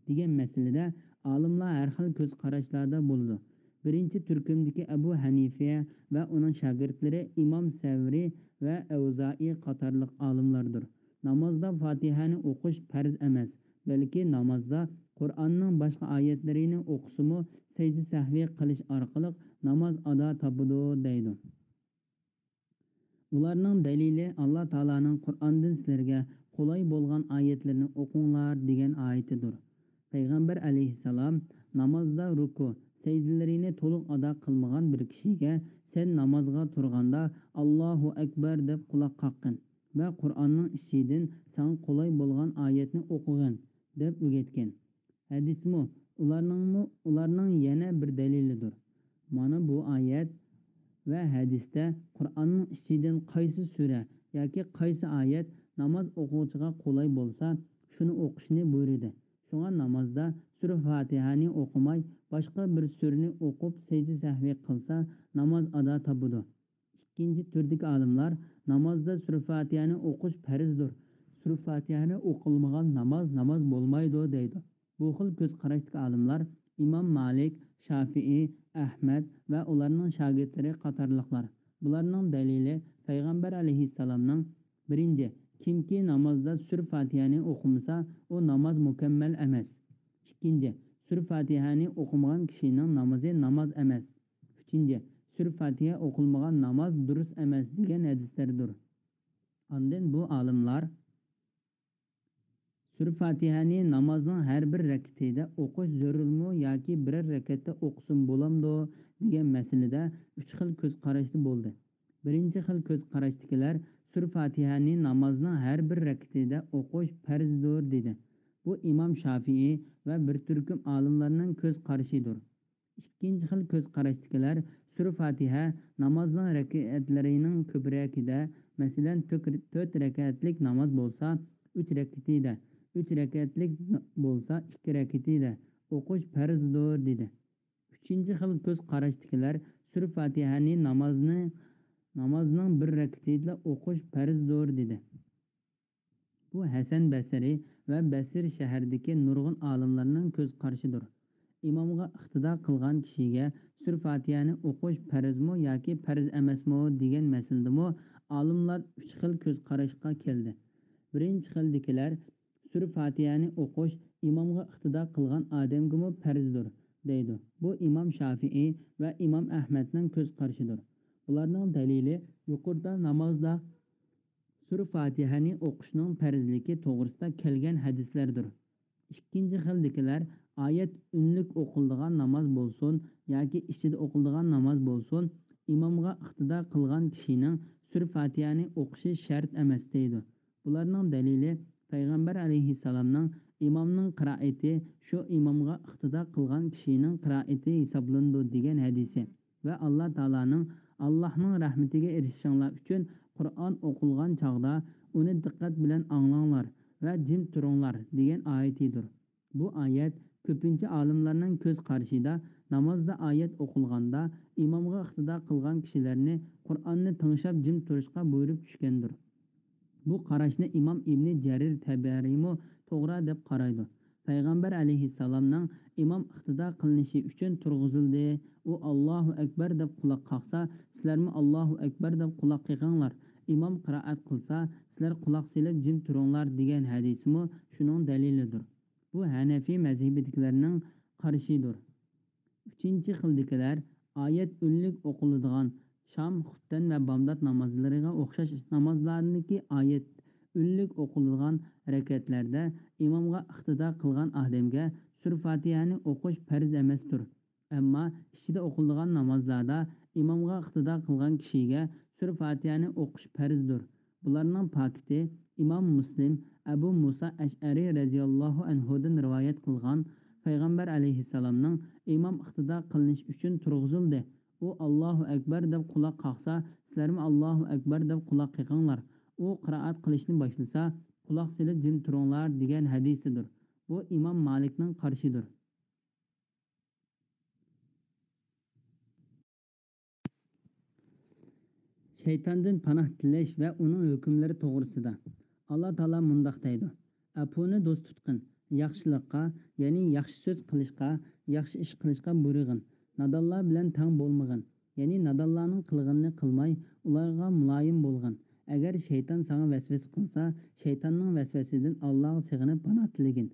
دېگەن مەسىلىدە ئالىملار ھەر خىل كۆز قاراشلاردا بولىدۇ. بىرىنچى تۈركۈمدىكى ئەبۇ ھەنىفە ۋە ئۇنىڭ شاگىرتلىرى ئىمام سەۋرى ۋە ئەۋزائى قاتارلىق ئالىملاردۇر. نامازدا فاتىھەنى ئوقۇش پەرز ئەمەس، بەلكى نامازدا قۇرئاننىڭ باشقا ئايەتلىرىنى ئوقۇسىمۇ سەجدە سەھۋى قىلىش ئارقىلىق ناماز ئادا تاپىدۇ، دەيدۇ. ئۇلارنىڭ دەلىلى ئاللا تائالانىڭ قۇرئاندىن سىلەرگە قولاي بولغان ئايەتلىرىنى ئوقۇڭلار دېگەن ئايىتىدۇر. پەيغەمبەر ئەلەيھىسسالام نامازدا رۇكۇ، سەجدىلىرىنى تولۇق ئادا قىلمىغان بىر كىشىگە سەن نامازغا تۇرغاندا ئاللاھۇ ئەكبەر دەپ قۇلاق قاققىن ۋە قۇرئاننىڭ ئىچىدىن ساڭا قولاي بولغان ئايەتنى ئوقۇغىن دەپ ئۆگەتكەن. ھەدىسمۇ ئۇلارنىڭمۇ، ئۇلارنىڭ يەنە بىر دەلىلىدۇر. مانا بۇ ئايەت ۋە ھەدىستە قۇرئاننىڭ ئىچىدىن قايسى سۈرە ياكى قايسى ئايەت ناماز ئوقۇغۇچىغا قولاي بولسا، شۇنى ئوقۇشنى بۇيرۇدى. شۇڭا نامازدا سۈرە فاتىھەنى ئوقۇماي، باشقا بىر سۈرىنى ئوقۇپ سەجدە سەھۋى قىلسا، ناماز ئادا تاپىدۇ. ئىككىنچى تۈردىكى ئالىملار نامازدا سۈرە فاتىھەنى ئوقۇش پەرزدۇر، سۈرە فاتىھەنى ئوقۇلمىغان ناماز ناماز بولمايدۇ، دەيدۇ. بۇ خىل كۆز قاراشتىكى ئالىملار ئىمام مالىك، شافىئى، ئەھمەد ۋە ئۇلارنىڭ شاگىرتلىرى قاتارلىقلار. بۇلارنىڭ دەلىلى پەيغەمبەر ئەلەيھىسسالامنىڭ، بىرىنچى، كىمكى نامازدا سۈرە فاتىھەنى ئوقۇمىسا، ئۇ ناماز مۇكەممەل ئەمەس. ئىككىنچى، سۈرە فاتىھەنى ئوقۇمىغان كىشىنىڭ نامىزى ناماز ئەمەس. ئۈچىنچى، سۈرە فاتىھە ئوقۇلمىغان ناماز دۇرۇس ئەمەس دېگەن ھەدىسلەردۇر. ئاندىن بۇ ئالىملار سۈرە فاتىھەنى نامازنىڭ ھەر بىر رەكىتىدە ئوقۇش زۆرۈرمۇ ياكى بىرەر رەكەتتە ئوقۇسىمۇ بولامدۇ دېگەن مەسىلىدە ئۈچ خىل كۆز قاراشتا بولدى. بىرىنچى خىل كۆز قاراشتىكىلەر سۈرە فاتىھەنى نامازنىڭ ھەر بىر رەكىتىدە ئوقۇش پەرزدۇر دېدى. بۇ ئىمام شافىئى ۋە بىر تۈركۈم ئالىملارنىڭ كۆز قارىشىدۇر. ئىككىنچى خىل كۆز قاراشتىكىلەر سۈرە فاتىھە نامازنىڭ رەكەتلىرىنىڭ كۆپرەكىدە، مەسىلەن، تۆك-، تۆت رەكەتلىك ناماز بولسا، ئۈچ رەكىتىدە، ئۈچ رەكەتلىك بولسا، ئىككى رەكىتىدە ئوقۇش پەرزدۇر دېدى. ئۈچىنچى خىل كۆز قاراشتىكىلەر سۈرە فاتىھەنى نامازنى، نامازنىڭ بىر رەكىتىدە ئوقۇش پەرزدۇر دېدى. بۇ ھەسەن بەسرى ۋە بەسرە شەھىرىدىكى نۇرغۇن ئالىملارنىڭ كۆز قارىشىدۇر. ئىمامغا ئىقتىدا قىلغان كىشىگە سۈرە فاتىھەنى ئوقۇش پەرزمۇ ياكى پەرز ئەمەسمۇ دېگەن مەسىلىدىمۇ ئالىملار ئۈچ خىل كۆز قاراشقا كەلدى. بىرىنچى خىلدىكىلەر سۈرە فاتىھەنى ئوقۇش ئىمامغا ئىقتىدا قىلغان ئادەمگىمۇ پەرزدۇر، دەيدۇ. بۇ ئىمام شافىئى ۋە ئىمام ئەھمەدنىڭ كۆز قارىشىدۇر. بۇلارنىڭ دەلىلى يۇقىرىدا نامازدا سۈرە فاتىھەنى ئوقۇشنىڭ پەرزلىكى توغرىسىدا كەلگەن ھەدىسلەردۇر. ئىككىنچى خىلدىكىلەر ئايەت ئۈنلۈك ئوقۇلىدىغان ناماز بولسۇن ياكى ئىچىدە ئوقۇلىدىغان ناماز بولسۇن، ئىمامغا ئىقتىدا قىلغان كىشىنىڭ سۈرە فاتىھەنى ئوقۇشى شەرت ئەمەس، دەيدۇ. بۇلارنىڭ دەلىلى پەيغەمبەر ئەلەيھىسسالامنىڭ، ئىمامنىڭ قىرائىتى شۇ ئىمامغا ئىقتىدا قىلغان كىشىنىڭ قىرائىتى ھېسابلىنىدۇ دېگەن ھەدىسى ۋە ئاللا تائالانىڭ، ئاللاھنىڭ رەھمىتىگە ئېرىشىشىڭلار ئۈچۈن قۇرئان ئوقۇلغان چاغدا ئۇنى دىققەت بىلەن ئاڭلاڭلار ۋە جىم تۇرۇڭلار دېگەن ئايىتىدۇر. بۇ ئايەت كۆپىنچە ئالىملارنىڭ كۆز قارىشىدا نامازدا ئايەت ئوقۇلغاندا ئىمامغا ئىقتىدا قىلغان كىشىلەرنى قۇرئاننى تىڭشاپ جىم تۇرۇشقا بۇيرۇپ چۈشكەندۇر. بۇ قاراشنى ئىمام ئىبنى جەرىر تەبەرىمۇ توغرا دەپ قارايدۇ. پەيغەمبەر ئەلەيھىسسالامنىڭ ئىمام ئىقتىدا قىلىنىشى ئۈچۈن تۇرغۇزۇلدى. ئۇ «ئاللاھۇ ئەكبەر» دەپ قۇلاق قاقسا، سىلەرمۇ «ئاللاھۇ ئەكبەر» دەپ قۇلاق قېقىڭلار. ئىمام قىرائەت قىلسا، سىلەر قۇلاق سېلىپ جىم تۇرۇڭلار دېگەن ھەدىسىمۇ شۇنىڭ دەلىلىدۇر. بۇ ھەنەفىي مەزھىپىدىكىلەرنىڭ قارىشىدۇر. ئۈچىنچى خىلدىكىلەر ئايەت ئۈنلۈك ئوقۇلىدىغان، شام، خۇپتەن ۋە بامدات نامازلىرىغا ئوخشاش نامازلاردىكى ئايەت ئۈنلۈك ئوقۇلىدىغان رەكەتلەردە ئىمامغا ئىقتىدا قىلغان ئادەمگە سۈرە فاتىھەنى ئوقۇش پەرز ئەمەستۇر. ئەمما ئىچىدە ئوقۇلىدىغان نامازلاردا ئىمامغا ئىقتىدا قىلغان كىشىگە سۈرە فاتىھەنى ئوقۇش پەرزدۇر. بۇلارنىڭ پاكىتى ئىمام مۇسلىم ئەبۇ مۇسا ئەشئەرى رەزىياللاھۇ ئەنھۇدىن رىۋايەت قىلغان پەيغەمبەر ئەلەيھىسسالامنىڭ ئىمام ئىقتىدا قىلىنىش ئۈچۈن تۇرغۇزۇلدى. ئۇ «ئاللاھۇ ئەكبەر» دەپ قۇلاق قاقسا، سىلەرمۇ «ئاللاھۇ ئەكبەر» دەپ قۇلاق قېقىڭلار. ئۇ قىرائەت قىلىشنى باشلىسا، «قۇلاق سېلىپ جىم تۇرۇڭلار» دېگەن ھەدىسىدۇر. بۇ ئىمام مالىكنىڭ قارىشىدۇر. شەيتاندىن پاناھ تىلەش ۋە ئۇنىڭ ھۆكۈملىرى توغرىسىدا. ئاللا تائالا مۇنداق دەيدۇ: «ئەپۇنى دوست تۇتقىن، ياخشىلىققا، يەنى ياخشى سۆز قىلىشقا، ياخشى ئىش قىلىشقا بۇيرۇغىن، نادانلار بىلەن تەڭ بولمىغىن، يەنى نادانلارنىڭ قىلغىنىنى قىلماي، ئۇلارغا مۇلايىم بولغىن. ئەگەر شەيتان ساڭا ۋەسۋەسە قىلسا، شەيتاننىڭ ۋەسۋەسىسىدىن ئاللاغا سېغىنىپ پاناھ تىلىگىن.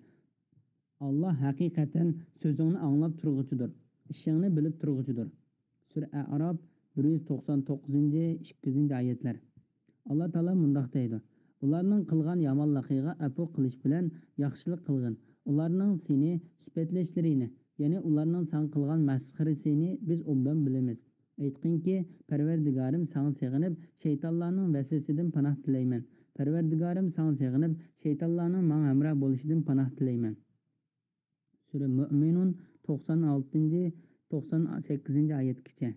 ئاللا ھەقىقەتەن سۆزۈڭنى ئاڭلاپ تۇرغۇچىدۇر، ئىشىڭنى بىلىپ تۇرغۇچىدۇر.» سۈرە ئەئراپ، بىر يۈز توقسان توققۇزىنچى، ئىككى يۈزىنچى ئايەتلەر. ئاللا تائالا مۇنداق دەيدۇ: «ئۇلارنىڭ قىلغان يامانلىقىغا ئەپۇ قىلىش بىلەن ياخشىلىق قىلغىن. ئۇلارنىڭ سېنى سۈپەتلەشلىرىنى، يەنى ئۇلارنىڭ ساڭا قىلغان مەسخىرىسىنى بىز ئوبدان بىلىمىز. ئېيتقىنكى، پەرۋەردىگارىم، ساڭا سېغىنىپ، شەيتانلارنىڭ ۋەسۋەسىسىدىن پاناھ تىلەيمەن. پەرۋەردىگارىم، ساڭا سېغىنىپ، شەيتانلارنىڭ ماڭا ھەمراھ بولۇشىدىن پاناھ تىلەيمەن.» سۈرە مۆمىنۇن، توقسان ئالتىنچى، توقسان سەككىزىنچى ئايەتكىچە.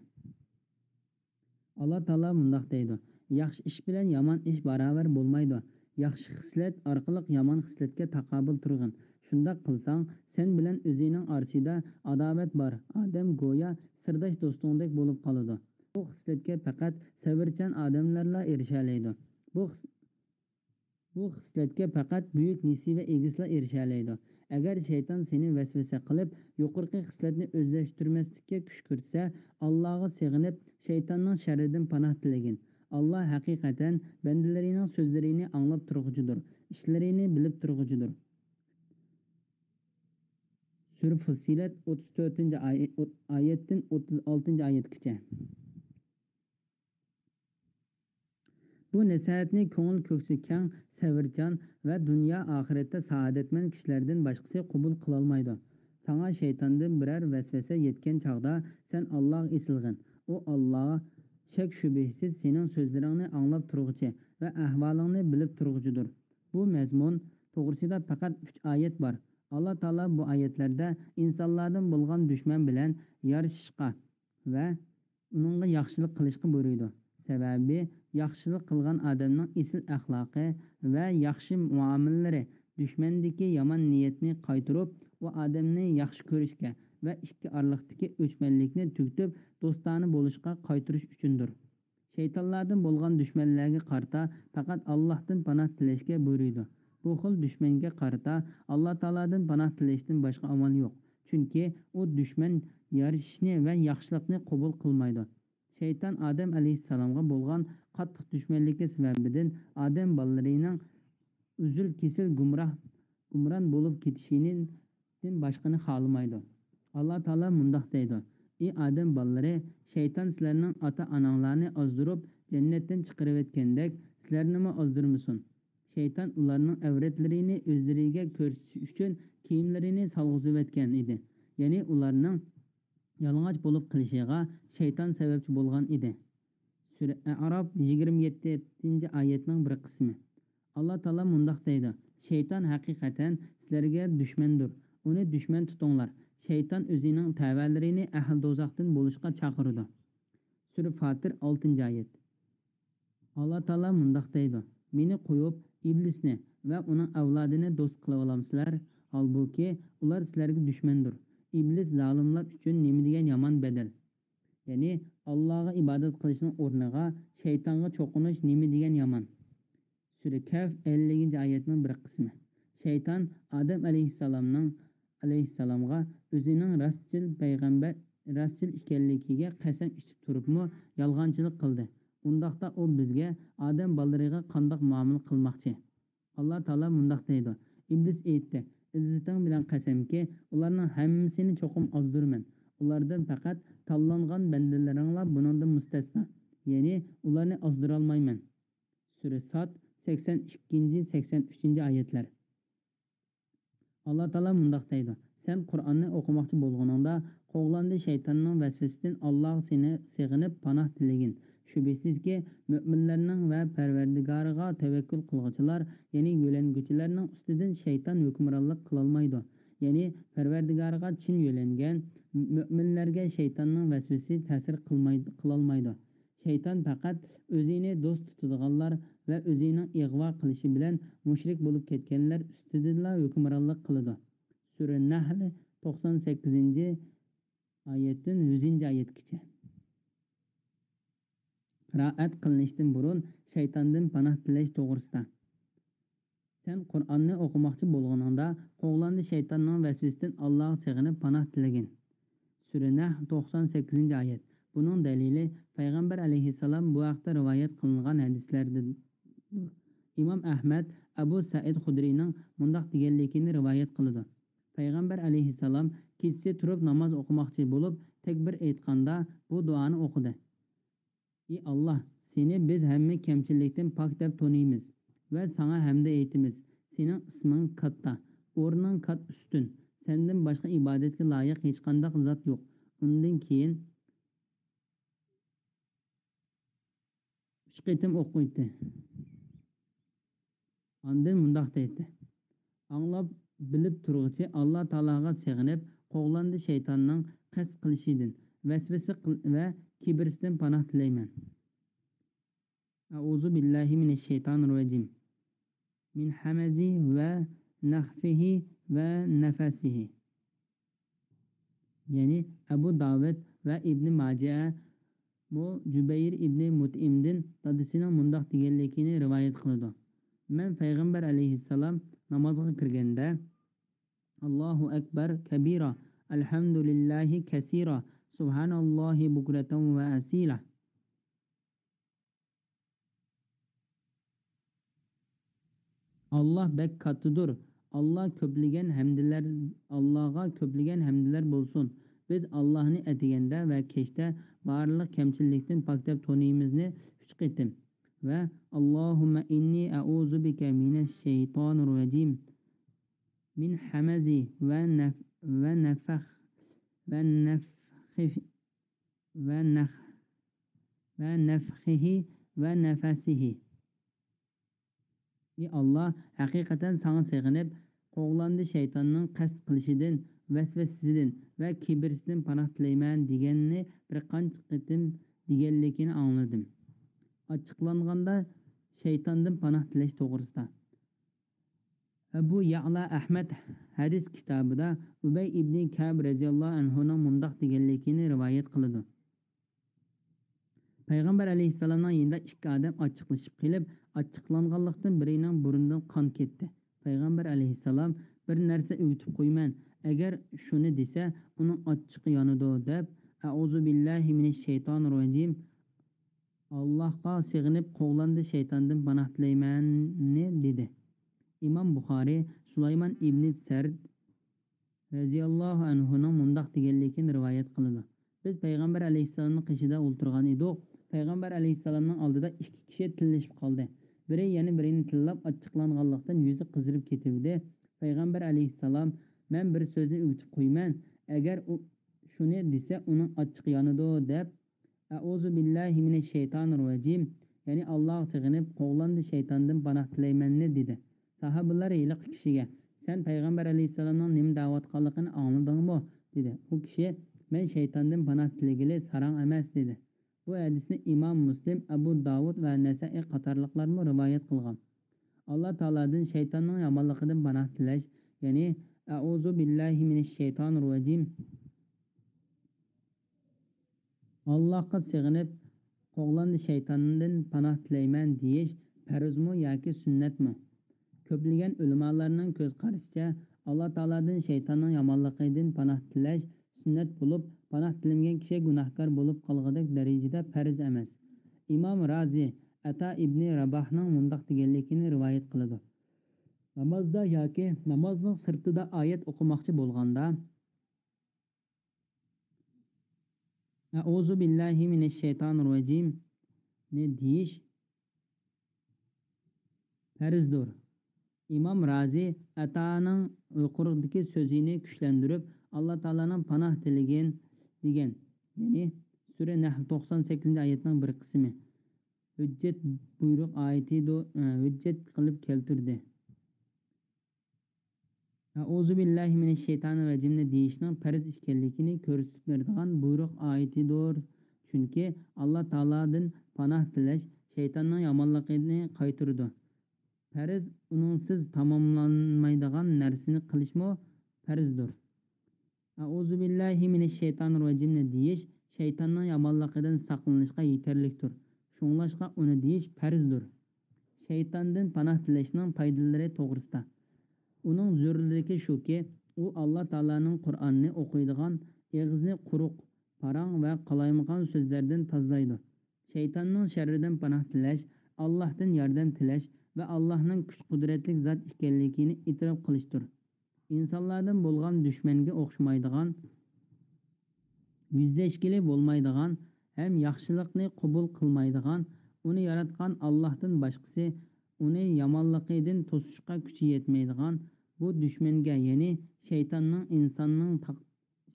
ئاللا تائالا مۇنداق دەيدۇ: «ياخشى ئىش بىلەن يامان ئىش باراۋەر بولمايدۇ. ياخشى خىسلەت ئارقىلىق يامان خىسلەتكە تاقابىل تۇرغىن. شۇنداق قىلساڭ، سەن بىلەن ئۆزىنىڭ ئارىسىدا ئاداۋەت بار ئادەم گويا سىرداش دوستۇڭدەك بولۇپ قالىدۇ. بۇ خىسلەتكە پەقەت سەۋرچان ئادەملەرلا ئېرىشەلەيدۇ. بۇ خىس-، بۇ خىسلەتكە پەقەت بۈيۈك نېسىۋە ئىگىسىلا ئېرىشەلەيدۇ. ئەگەر شەيتان سېنى ۋەسۋەسە قىلىپ، يۇقىرىقى خىسلەتنى ئۆزلەشتۈرمەسلىككە كۈشكۈرتسە، ئاللاغا سېغىنىپ، شەيتاننىڭ شەررىدىن پاناھ تىلىگىن. ئاللا ھەقىقەتەن بەندىلىرىنىڭ سۆزلىرىنى ئاڭلاپ تۇرغۇچىدۇر، ئىشلىرىنى بىلىپ تۇرغۇچىدۇر.» سۈرە فۇسسىلەت، ئوتتۇز تۆتىنچى ئاي-، ئايەتتىن ئوتتۇز ئالتىنچى ئايەتكىچە. بۇ نەسىھەتنى كۆڭۈل كۆكسى كەڭ، سەۋرچان ۋە دۇنيا ئاخىرەتتە سائادەتمەن كىشىلەردىن باشقىسى قوبۇل قىلالمايدۇ. ساڭا شەيتاندىن بىرەر ۋەسۋەسە يەتكەن چاغدا سەن ئاللاغا ئېسىلغىن. ئۇ ئاللا شەك-شۈبھىسىز سېنىڭ سۆزلىرىڭنى ئاڭلاپ تۇرغۇچى ۋە ئەھۋالىڭنى بىلىپ تۇرغۇچىدۇر. بۇ مەزمۇن توغرىسىدا پەقەت ئۈچ ئايەت بار. ئاللا تائالا بۇ ئايەتلەردە ئىنسانلاردىن بولغان دۈشمەن بىلەن يارىشىشقا ۋە ئۇنىڭغا ياخشىلىق قىلىشقا بۇيرۇيدۇ. سەۋەبى، ياخشىلىق قىلغان ئادەمنىڭ ئېسىل ئەخلاقى ۋە ياخشى مۇئامىلىلىرى دۈشمەندىكى يامان نىيەتنى قايتۇرۇپ، ئۇ ئادەمنى ياخشى كۆرۈشكە ۋە ئىككى ئارىلىقتىكى ئۆچمەنلىكنى تۈگىتىپ، دوستانە بولۇشقا قايتۇرۇش ئۈچۈندۇر. شەيتانلاردىن بولغان دۈشمەنلەرگە قارىتا پەقەت ئاللاھتىن پاناھ تىلەشكە بۇيرۇيدۇ. بۇ خىل دۈشمەنگە قارىتا ئاللا تائالادىن پاناھ تىلەشتىن باشقا ئامال يوق. چۈنكى ئۇ دۈشمەن يارىشىشنى ۋە ياخشىلىقنى قوبۇل قىلمايدۇ. شەيتان ئادەم ئەلەيھىسسالامغا بولغان قاتتىق دۈشمەنلىكى سەۋەبىدىن ئادەم بالىلىرىنىڭ ئۈزۈل-كېسىل گۇمراھ، گۇمران بولۇپ كېتىشىنى دىن باشقىنى خالىمايدۇ. ئاللا تائالا مۇنداق دەيدۇ: «ئى ئادەم بالىلىرى، شەيتان سىلەرنىڭ ئاتا-ئاناڭلارنى ئازدۇرۇپ، جەننەتتىن چىقىرىۋەتكەندەك، سىلەرنىمۇ ئازدۇرمىسۇن.» شەيتان ئۇلارنىڭ ئەۋرەتلىرىنى ئۆزلىرىگە كۆرسىتىش ئۈچۈن كىيىملىرىنى سالغۇزۇۋەتكەن ئىدى. يەنى ئۇلارنىڭ يالىڭاچ بولۇپ قېلىشىغا شەيتان سەۋەبچى بولغان ئىدى. سۈرە ئەئراپ، يىگىرمە يەتتىنچى ئايەتنىڭ بىر قىسمى. ئاللا تائالا مۇنداق دەيدۇ: «شەيتان ھەقىقەتەن سىلەرگە دۈشمەندۇر. ئۇنى دۈشمەن تۇتۇڭلار. شەيتان ئۆزىنىڭ تەۋەلىرىنى ئەھلى دوزاختىن بولۇشقا چاقىرىدۇ.» سۈرە فاتىر، ئالتىنچى ئايەت. ئاللا تائالا مۇنداق دەيدۇ: «مېنى قويۇپ، ئىبلىسنى ۋە ئۇنىڭ ئەۋلادىنى دوست قىلىۋالامسىلەر؟ ھالبۇكى، ئۇلار سىلەرگە دۈشمەندۇر. ئىبلىس زالىملار ئۈچۈن نېمە دېگەن يامان بەدەل!» يەنى ئاللاغا ئىبادەت قىلىشنىڭ ئورنىغا شەيتانغا چوقۇنۇش نېمە دېگەن يامان! سۈرە كەھف، ئەللىكىنچى ئايەتنىڭ بىر قىسمى. شەيتان ئادەم ئەلەيھىسسالامنىڭ، ئەلەيھىسسالامغا ئۆزىنىڭ راستچىل پەيغەمبەر، راستچىل ئىكەنلىكىگە قەسەم ئىچىپ تۇرۇپمۇ يالغانچىلىق قىلدى. ئۇنداقتا ئۇ بىزگە، ئادەم بالىلىرىغا قانداق مۇئامىلە قىلماقچى؟ ئاللا تائالا مۇنداق دەيدۇ: «ئىبلىس ئېيتتى: ئىززىتىڭ بىلەن قەسەمكى، ئۇلارنىڭ ھەممىسىنى چوقۇم ئازدۇرىمەن. ئۇلاردىن پەقەت تاللانغان بەندىلىرىڭلا بۇنىڭدىن مۇستەسنا. يەنى ئۇلارنى ئازدۇرالمايمەن. سۈرە ساد، سەكسەن ئىككىنچى، سەكسەن ئۈچىنچى ئايەتلەر. ئاللا تائالا مۇنداق دەيدۇ: سەن قۇرئاننى ئوقۇماقچى بولغىنىڭدا، قوغلاندى شەيتاننىڭ ۋەسۋەسىسىدىن ئاللاغا سېنى سېغىنىپ پاناھ تىلىگىن. شۈبھىسىزكى، مۆمىنلەرنىڭ ۋە پەرۋەردىگارىغا تەۋەككۈل قىلغۇچىلار، يەنى يۆلەنگۈچىلەرنىڭ ئۈستىدىن شەيتان ھۆكۈمرانلىق قىلالمايدۇ. يەنى پەرۋەردىگارىغا چىن يۆلەنگەن مۆمىنلەرگە شەيتاننىڭ ۋەسۋەسىسى تەسىر قىلمايدۇ، قىلالمايدۇ. شەيتان پەقەت ئۆزىنى دوست تۇتىدىغانلار ۋە ئۆزىنىڭ ئىغۋا قىلىشى بىلەن مۇشرىك بولۇپ كەتكەنلەر ئۈستىدىلا ھۆكۈمرانلىق قىلىدۇ. سۈرە نەھل، توقسان سەككىزىنچى ئايەتتىن يۈزىنچى ئايەتكىچە. قىرائەت قىلىنىشتىن بۇرۇن شەيتاندىن پاناھ تىلەش توغرىسىدا. سەن قۇرئاننى ئوقۇماقچى بولغىنىڭدا، قوغلاندى شەيتاننىڭ ۋەسۋىسىدىن ئاللاغا سېغىنىپ پاناھ تىلىگىن. سۈرە نەھل، توقسان سەككىزىنچى ئايەت. بۇنىڭ دەلىلى پەيغەمبەر ئەلەيھىسسالام بۇ ھەقتە رىۋايەت قىلىنغان ھەدىسلەردىندۇر. ئىمام ئەھمەد ئەبۇ سەئىد خۇدرىنىڭ مۇنداق دېگەنلىكىنى رىۋايەت قىلىدۇ: پەيغەمبەر ئەلەيھىسسالام كېچىسى تۇرۇپ ناماز ئوقۇماقچى بولۇپ، تەكبىر ئېيتقاندا بۇ دۇئانى ئوقۇدى. ئى ئاللا، سېنى بىز ھەممە كەمچىلىكتىن پاك دەپ تونۇيمىز ۋە ساڭا ھەمدە ئېيتىمىز. سېنىڭ ئىسمىڭ كاتتا، ئورنۇڭ كات ئۈستۈن. سەندىن باشقا ئىبادەتكە لايىق ھېچقانداق زات يوق. ئۇندىن كېيىن ئۈچ قېتىم ئوقۇيتتى. ئاندىن مۇنداق دەيتتى: ئاڭلاپ، بىلىپ تۇرغۇچى ئاللا تائالاغا سېغىنىپ، قوغلاندى شەيتاننىڭ قەست قىلىشىدىن، ۋەسۋەسە قىل-، ۋە كىبىرسىدىن پاناھ تىلەيمەن. ئەئۇزۇ بىللاھى مىنەششەيتانىررەجىم. مىن ھەمەزىھى ۋە نەفخىھى ۋە نەفەسىھى. يەنى ئەبۇ داۋۇد ۋە ئىبنى ماجەمۇ جۇبەير ئىبنى مۇتئىمدىن دادىسىنىڭ مۇنداق دېگەنلىكىنى رىۋايەت قىلىدۇ: مەن پەيغەمبەر ئەلەيھىسسالام نامازغا كىرگەندە، ئاللاھۇ ئەكبەر كەبىرا، ئەلھەمدۇلىللاھى كەسىرا، سۇبھاناللاھى بۇكرەتەن ۋە ئەسىلا. ئاللا بەك كاتتىدۇر. ئاللا كۆپلىگەن ھەمدلەر، ئاللاغا كۆپلىگەن ھەمدلەر بولسۇن. بىز ئاللانى ئەتىگەندە ۋە كەچتە بارلىق كەمچىلىكتىن پاك دەپ تونۇيمىزنى ئۈچ قېتىم ۋە ئاللاھۇممە ئىننى ئەئۇزۇ بىكە مىنەششەيتانىررەجىم، مىن ھەمەزى ۋە نەف-، ۋە نەفەخ، ۋە نەفخىھ، ۋە نەخ-، ۋە نەفخىھى ۋە نەفەسىھى. ئى ئاللا، ھەقىقەتەن ساڭا سېغىنىپ، قوغلاندى شەيتاننىڭ قەست قىلىشىدىن، ۋەسۋەسىسىدىن ۋە كىبىرسىدىن پاناھ تىلەيمەن دېگەننى بىر قانچە قېتىم دېگەنلىكىنى ئاڭلىدىم. ئاچچىقلانغاندا شەيتاندىن پاناھ تىلەش توغرىسىدا. ئەبۇ يەئلا ئەھمەد ھەدىس كىتابىدا ئۇبەي ئىبنى كەئب رەزىياللاھۇ ئەنھۇنىڭ مۇنداق دېگەنلىكىنى رىۋايەت قىلىدۇ: پەيغەمبەر ئەلەيھىسسالامنىڭ يېنىدا ئىككى ئادەم ئاچچىقلىشىپ قېلىپ، ئاچچىقلانغانلىقتىن بىرىنىڭ بۇرنىدىن قان كەتتى. پەيغەمبەر ئەلەيھىسسالام بىر نەرسە ئۆگىتىپ قويىمەن، ئەگەر شۇنى دېسە، ئۇنىڭ ئاچچىقى يانىدۇ، دەپ، ئەئۇزۇ بىللاھى مىنەششەيتانىررەجىم، ئاللاھقا سېغىنىپ قوغلاندى شەيتاندىن پاناھ تىلەيمەننى دېدى. ئىمام بۇخارى سۇلايمان ئىبنى سەرد رەزىياللاھۇ ئەنھۇنىڭ مۇنداق دېگەنلىكىنى رىۋايەت قىلىدۇ: بىز پەيغەمبەر ئەلەيھىسسالامنىڭ قېشىدا ئولتۇرغان ئىدۇق. پەيغەمبەر ئەلەيھىسسالامنىڭ ئالدىدا ئىككى كىشى تىللىشىپ قالدى. بىرى يەنە بىرىنى تىللاپ، ئاچچىقلانغانلىقتىن يۈزى قىزىرىپ كېتىۋىدى. پەيغەمبەر ئەلەيھىسسالام، مەن بىر سۆزنى ئۆگىتىپ قويىمەن، ئەگەر ئۇ شۇنى دېسە، ئۇنىڭ ئاچچىقى يانىدۇ، دەپ، ئەئۇزۇ بىللاھى مىنەششەيتانىررەجىم، يەنى ئاللاغا سېغىنىپ، قوغلاندى شەيتاندىن پاناھ تىلەيمەننى دېدى. ساھابىلار ھېلىقى كىشىگە، سەن پەيغەمبەر ئەلەيھىسسالامنىڭ نېمە دەۋاتقانلىقىنى ئاڭلىدىڭمۇ؟ دېدى. ئۇ كىشى، مەن شەيتاندىن پاناھ تىلىگىلى ساراڭ ئەمەس، دېدى. بۇ ھەدىسنى ئىمام مۇسلىم، ئەبۇ داۋۇد ۋە نەسەئى قاتارلىقلارمۇ رىۋايەت قىلغان. ئاللا تائالادىن شەيتاننىڭ يامانلىقىدىن پاناھ تىلەش، يەنى ئەئۇزۇ بىللاھى مىنەششەيتانىررەجىم. ئاللاھقا سېغىنىپ، قوغلاندى شەيتاندىن پاناھ تىلەيمەن دېيىش پەرزمۇ ياكى سۈننەتمۇ؟ كۆپلىگەن ئۆلىمالارنىڭ كۆز قارىشىچە، ئاللا تائالادىن شەيتاننىڭ يامانلىقىدىن پاناھ تىلەش سۈننەت بولۇپ، پاناھ تىلىمىگەن كىشى گۇناھكار بولۇپ قالغۇدەك دەرىجىدە پەرز ئەمەس. ئىمام رازى ئەتا ئىبنى راباھنىڭ مۇنداق دېگەنلىكىنى رىۋايەت قىلىدۇ: نامازدا ياكى نامازنىڭ سىرتىدا ئايەت ئوقۇماقچى بولغاندا، ئەئۇزۇ بىللاھى مىنەششەيتانىررەجىم، دېيىش پەرزدۇر. ئىمام رازى ئەتانىڭ يۇقىرىدىكى سۆزىنى كۈچلەندۈرۈپ، ئاللا تائالانىڭ پاناھ تىلىگىن دېگەن، يەنى سۈرە نەھل توقسان سەككىزىنچى ئايەتنىڭ بىر قىسمى، ھۆججەت بۇيرۇق ئايىتىدۇ-، ھۆججەت قىلىپ كەلتۈردى. ئەئۇزۇ بىللاھى مىنەششەيتانىر رەجىمنى دېيىشنىڭ پەرز ئىكەنلىكىنى كۆرسىتىپ بېرىدىغان بۇيرۇق ئايىتىدۇر. چۈنكى ئاللا تائالادىن پاناھ تىلەش شەيتاننىڭ يامانلىقىنى قايتۇرىدۇ. پەرز ئۇنىڭسىز تاماملانمايدىغان نەرسىنى قىلىشمۇ پەرزدۇر. ئەئۇزۇ بىللاھى مىنەششەيتانىر رەجىمنى دېيىش شەيتاننىڭ يامانلىقىدىن ساقلىنىشقا يېتەرلىكتۇر. شۇڭلاشقا ئۇنى دېيىش پەرزدۇر. شەيتاندىن پاناھ تىلەشنىڭ پايدىلىرى توغرىسىدا. ئۇنىڭ زۆرۈرلۈكى شۇكى، ئۇ ئاللا تائالانىڭ قۇرئانىنى ئوقۇيدىغان ئېغىزنى قۇرۇق، پاراڭ ۋە قالايمىقان سۆزلەردىن تازىلايدۇ. شەيتاننىڭ شەررىدىن پاناھ تىلەش، ئاللاھتىن ياردەم تىلەش ۋە ئاللاھنىڭ كۈچ-قۇدرەتلىك زات ئىكەنلىكىنى ئېتىراپ قىلىشتۇر. ئىنسانلاردىن بولغان دۈشمەنگە ئوخشىمايدىغان، يۈزلەشكىلى بولمايدىغان ھەم ياخشىلىقنى قوبۇل قىلمايدىغان، ئۇنى ياراتقان ئاللاھتىن باشقىسى ئۇنى يامانلىقىدىن توسۇشقا كۈچى يەتمەيدىغان بۇ دۈشمەنگە، يەنى شەيتاننىڭ ئىنساننىڭ تاق-،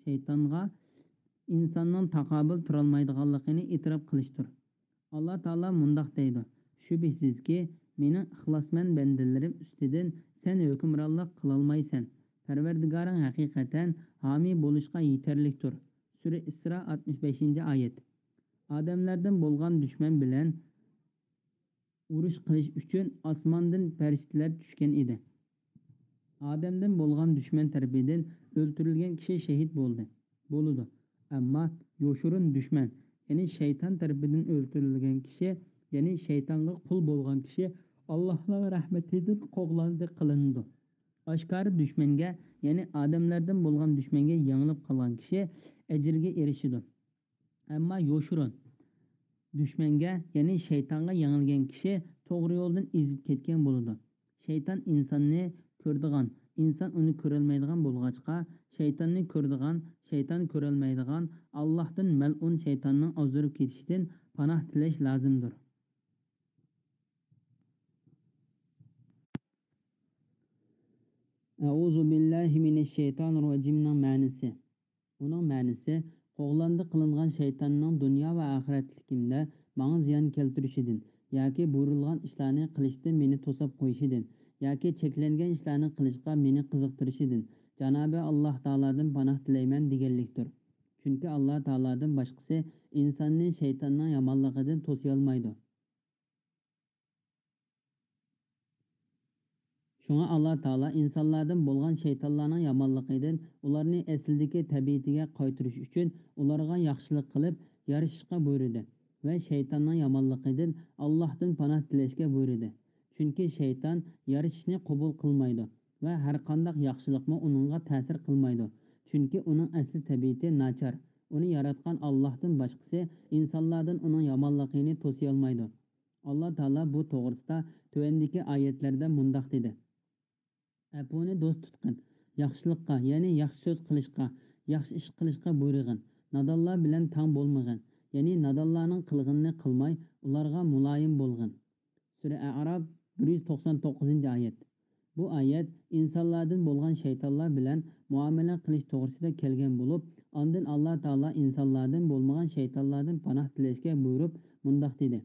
شەيتانغا ئىنساننىڭ تاقابىل تۇرالمايدىغانلىقىنى ئېتىراپ قىلىشتۇر. ئاللا تائالا مۇنداق دەيدۇ، شۈبھىسىزكى، مېنىڭ ئىخلاسمەن بەندىلىرىم ئۈستىدىن سەن ھۆكۈمرانلىق قىلالمايسەن. پەرۋەردىگارىڭ ھەقىقەتەن ھامىي بولۇشقا يېتەرلىكتۇر. سۈرە ئىسرا، ئاتمىش بەشىنچى ئايەت. ئادەملەردىن بولغان دۈشمەن بىلەن ئۇرۇش قىلىش ئۈچۈن ئاسماندىن پەرىشتىلەر چۈشكەن ئىدى. ئادەمدىن بولغان دۈشمەن تەرىپىدىن ئۆلتۈرۈلگەن كىشى شېھىت بولدى، بولىدۇ. ئەمما يوشۇرۇن دۈشمەن، يەنى شەيتان تەرىپىدىن ئۆلتۈرۈلگەن كىشى، يەنى شەيتانغا قۇل بولغان كىشى ئاللاھنىڭ رەھمىتىدىن قوغلاندى قىلىنىدۇ. ئاشكارا دۈشمەنگە، يەنى ئادەملەردىن بولغان دۈشمەنگە يېڭىلىپ قالغان كىشى ئەجىرگە ئېرىشىدۇ. ئەمما يوشۇرۇن دۈشمەنگە، يەنى شەيتانغا يېڭىلگەن كىشى توغرا يولدىن ئېزىپ كەتكەن بولىدۇ. شەيتان ئىنساننى كۆرىدىغان، ئىنسان ئۇنى كۆرەلمەيدىغان بولغاچقا، شەيتاننى كۆرىدىغان، شەيتان كۆرەلمەيدىغان، ئاللاھتىن مەلئۇن شەيتاننىڭ ئازدۇرۇپ كېتىشىدىن پاناھ تىلەش لازىمدۇر. ئەئۇزۇ بىللاھى مىنەششەيتانىر رەجىمنىڭ مەنىسى. ئۇنىڭ مەنىسى، قوغلاندى قىلىنغان شەيتاننىڭ دۇنيا ۋە ئاخىرەتلىكىمدە ماڭا زىيان كەلتۈرۈشىدىن ياكى بۇيرۇلغان ئىشلارنى قىلىشتىن مېنى توساپ قويۇشىدىن ياكى چەكلەنگەن ئىشلارنى قىلىشقا مېنى قىزىقتۇرۇشىدىن جانابى ئاللاھ تائالادىن پاناھ تىلەيمەن دېگەنلىكتۇر. چۈنكى ئاللاھ تائالادىن باشقىسى ئىنساننى شەيتاننىڭ يامانلىقىدىن توسىيالمايدۇ. شۇڭا ئاللا تائالا ئىنسانلاردىن بولغان شەيتانلارنىڭ يامانلىقىدىن ئۇلارنى ئەسلىدىكى تەبىئىتىگە قايتۇرۇش ئۈچۈن ئۇلارغا ياخشىلىق قىلىپ يارىشىشقا بۇيرۇدى ۋە شەيتاننىڭ يامانلىقىدىن ئاللاھتىن پاناھ تىلەشكە بۇيرۇدى. چۈنكى شەيتان يارىشىشنى قوبۇل قىلمايدۇ ۋە ھەرقانداق ياخشىلىقمۇ ئۇنىڭغا تەسىر قىلمايدۇ. چۈنكى ئۇنىڭ ئەسلى تەبىئىتى ناچار. ئۇنى ياراتقان ئاللاھتىن باشقىسى ئىنسانلاردىن ئۇنىڭ يامانلىقىنى توسىيالمايدۇ. ئاللا تائالا بۇ توغرىسىدا تۆۋەندىكى ئايەتلەردە مۇنداق دېدى: ئەپۇنى دوست تۇتقىن، ياخشىلىققا، يەنى ياخشى سۆز قىلىشقا، ياخشى ئىش قىلىشقا بۇيرۇغىن، نادانلار بىلەن تەڭ بولمىغىن، يەنى نادانلارنىڭ قىلغىنىنى قىلماي، ئۇلارغا مۇلايىم بولغىن. سۈرە ئەئراپ، بىر يۈز توقسان توققۇزىنچى ئايەت. بۇ ئايەت ئىنسانلاردىن بولغان شەيتانلار بىلەن مۇئامىلە قىلىش توغرىسىدا كەلگەن بولۇپ، ئاندىن ئاللا تائالا ئىنسانلاردىن بولمىغان شەيتانلاردىن پاناھ تىلەشكە بۇيرۇپ، مۇنداق دېدى: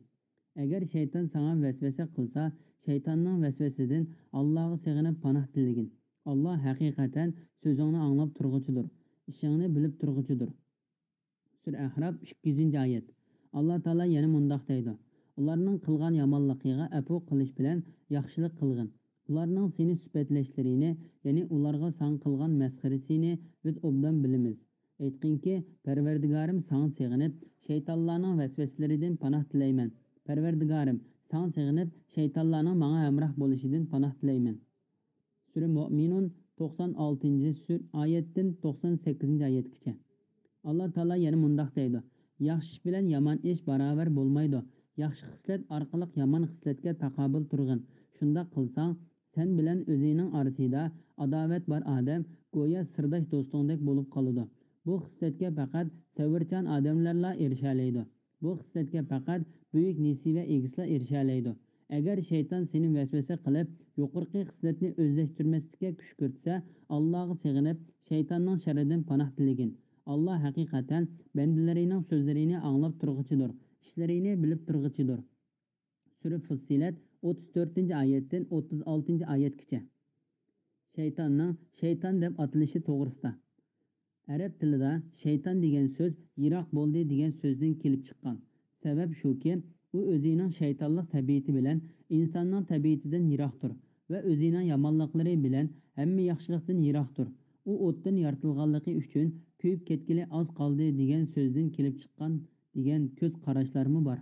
ئەگەر شەيتان ساڭا ۋەسۋەسە قىلسا، شەيتاننىڭ ۋەسۋەسىدىن ئاللاغا سېغىنىپ پاناھ تىلىگىن. ئاللا ھەقىقەتەن سۆزۈڭنى ئاڭلاپ تۇرغۇچىدۇر، ئىشىڭنى بىلىپ تۇرغۇچىدۇر. سۈرە ئەھراپ، ئىككى يۈزىنچى ئايەت. ئاللا تائالا يەنە مۇنداق دەيدۇ: ئۇلارنىڭ قىلغان يامانلىقىغا ئەپۇ قىلىش بىلەن ياخشىلىق قىلغىن. ئۇلارنىڭ سېنى سۈپەتلەشلىرىنى، يەنى ئۇلارغا ساڭا قىلغان مەسخىرىسىنى بىز ئوبدان بىلىمىز. ئېيتقىنكى، پەرۋەردىگارىم، ساڭا سېغىنىپ، شەيتانلارنىڭ ۋەسۋەسىلىرىدىن پاناھ تىلەيمەن. پەرۋەردىگارىم، ساڭا سېغىنىپ، شەيتانلارنىڭ ماڭا ھەمراھ بولۇشىدىن پاناھ تىلەيمەن. سۈرە مۇئمىنۇن، توقسان ئالتىنچى سۈر-، ئايەتتىن توقسان سەككىزىنچى ئايەتكىچە. ئاللا تائالا يەنە مۇنداق دەيدۇ: ياخشى ئىش بىلەن يامان ئىش باراۋەر بولمايدۇ. ياخشى خىسلەت ئارقىلىق يامان خىسلەتكە تاقابىل تۇرغىن. شۇنداق قىلساڭ، سەن بىلەن ئۆزىنىڭ ئارىسىدا ئاداۋەت بار ئادەم گويا سىرداش دوستۇڭدەك بولۇپ قالىدۇ. بۇ خىسلەتكە پەقەت سەۋرچان ئادەملەرلا ئېرىشەلەيدۇ. بۇ خىسلەتكە پەقەت بۈيۈك نېسىۋە ئىگىسىلا ئېرىشەلەيدۇ. ئەگەر شەيتان سېنى ۋەسۋەسە قىلىپ، يۇقىرىقى خىسلەتنى ئۆزلەشتۈرمەسلىككە كۈشكۈرتسە، ئاللاغا سېغىنىپ، شەيتاننىڭ شەررىدىن پاناھ تىلىگىن. ئاللا ھەقىقەتەن بەندىلىرىنىڭ سۆزلىرىنى ئاڭلاپ تۇرغۇچىدۇر، ئىشلىرىنى بىلىپ تۇرغۇچىدۇر. سۈرە فۇسسىلەت، ئوتتۇز تۆتىنچى ئايەتتىن ئوتتۇز ئالتىنچى ئايەتكىچە. شەيتاننىڭ شەيتان دەپ ئاتىلىشى توغرىسىدا. ئەرەب تىلىدا شەيتان دېگەن سۆز يىراق بولدى دېگەن سۆزدىن كېلىپ چىققان. سەۋەب شۇكى، ئۇ ئۆزىنىڭ شەيتانلىق تەبىئىتى بىلەن ئىنساننىڭ تەبىئىتىدىن يىراقتۇر ۋە ئۆزىنىڭ يامانلىقلىرى بىلەن ھەممە ياخشىلىقتىن يىراقتۇر. ئۇ ئوتتىن يارىتىلغانلىقى ئۈچۈن كۆيۈپ كەتكىلى ئاز قالدى دېگەن سۆزدىن كېلىپ چىققان دېگەن كۆز قاراشلارمۇ بار.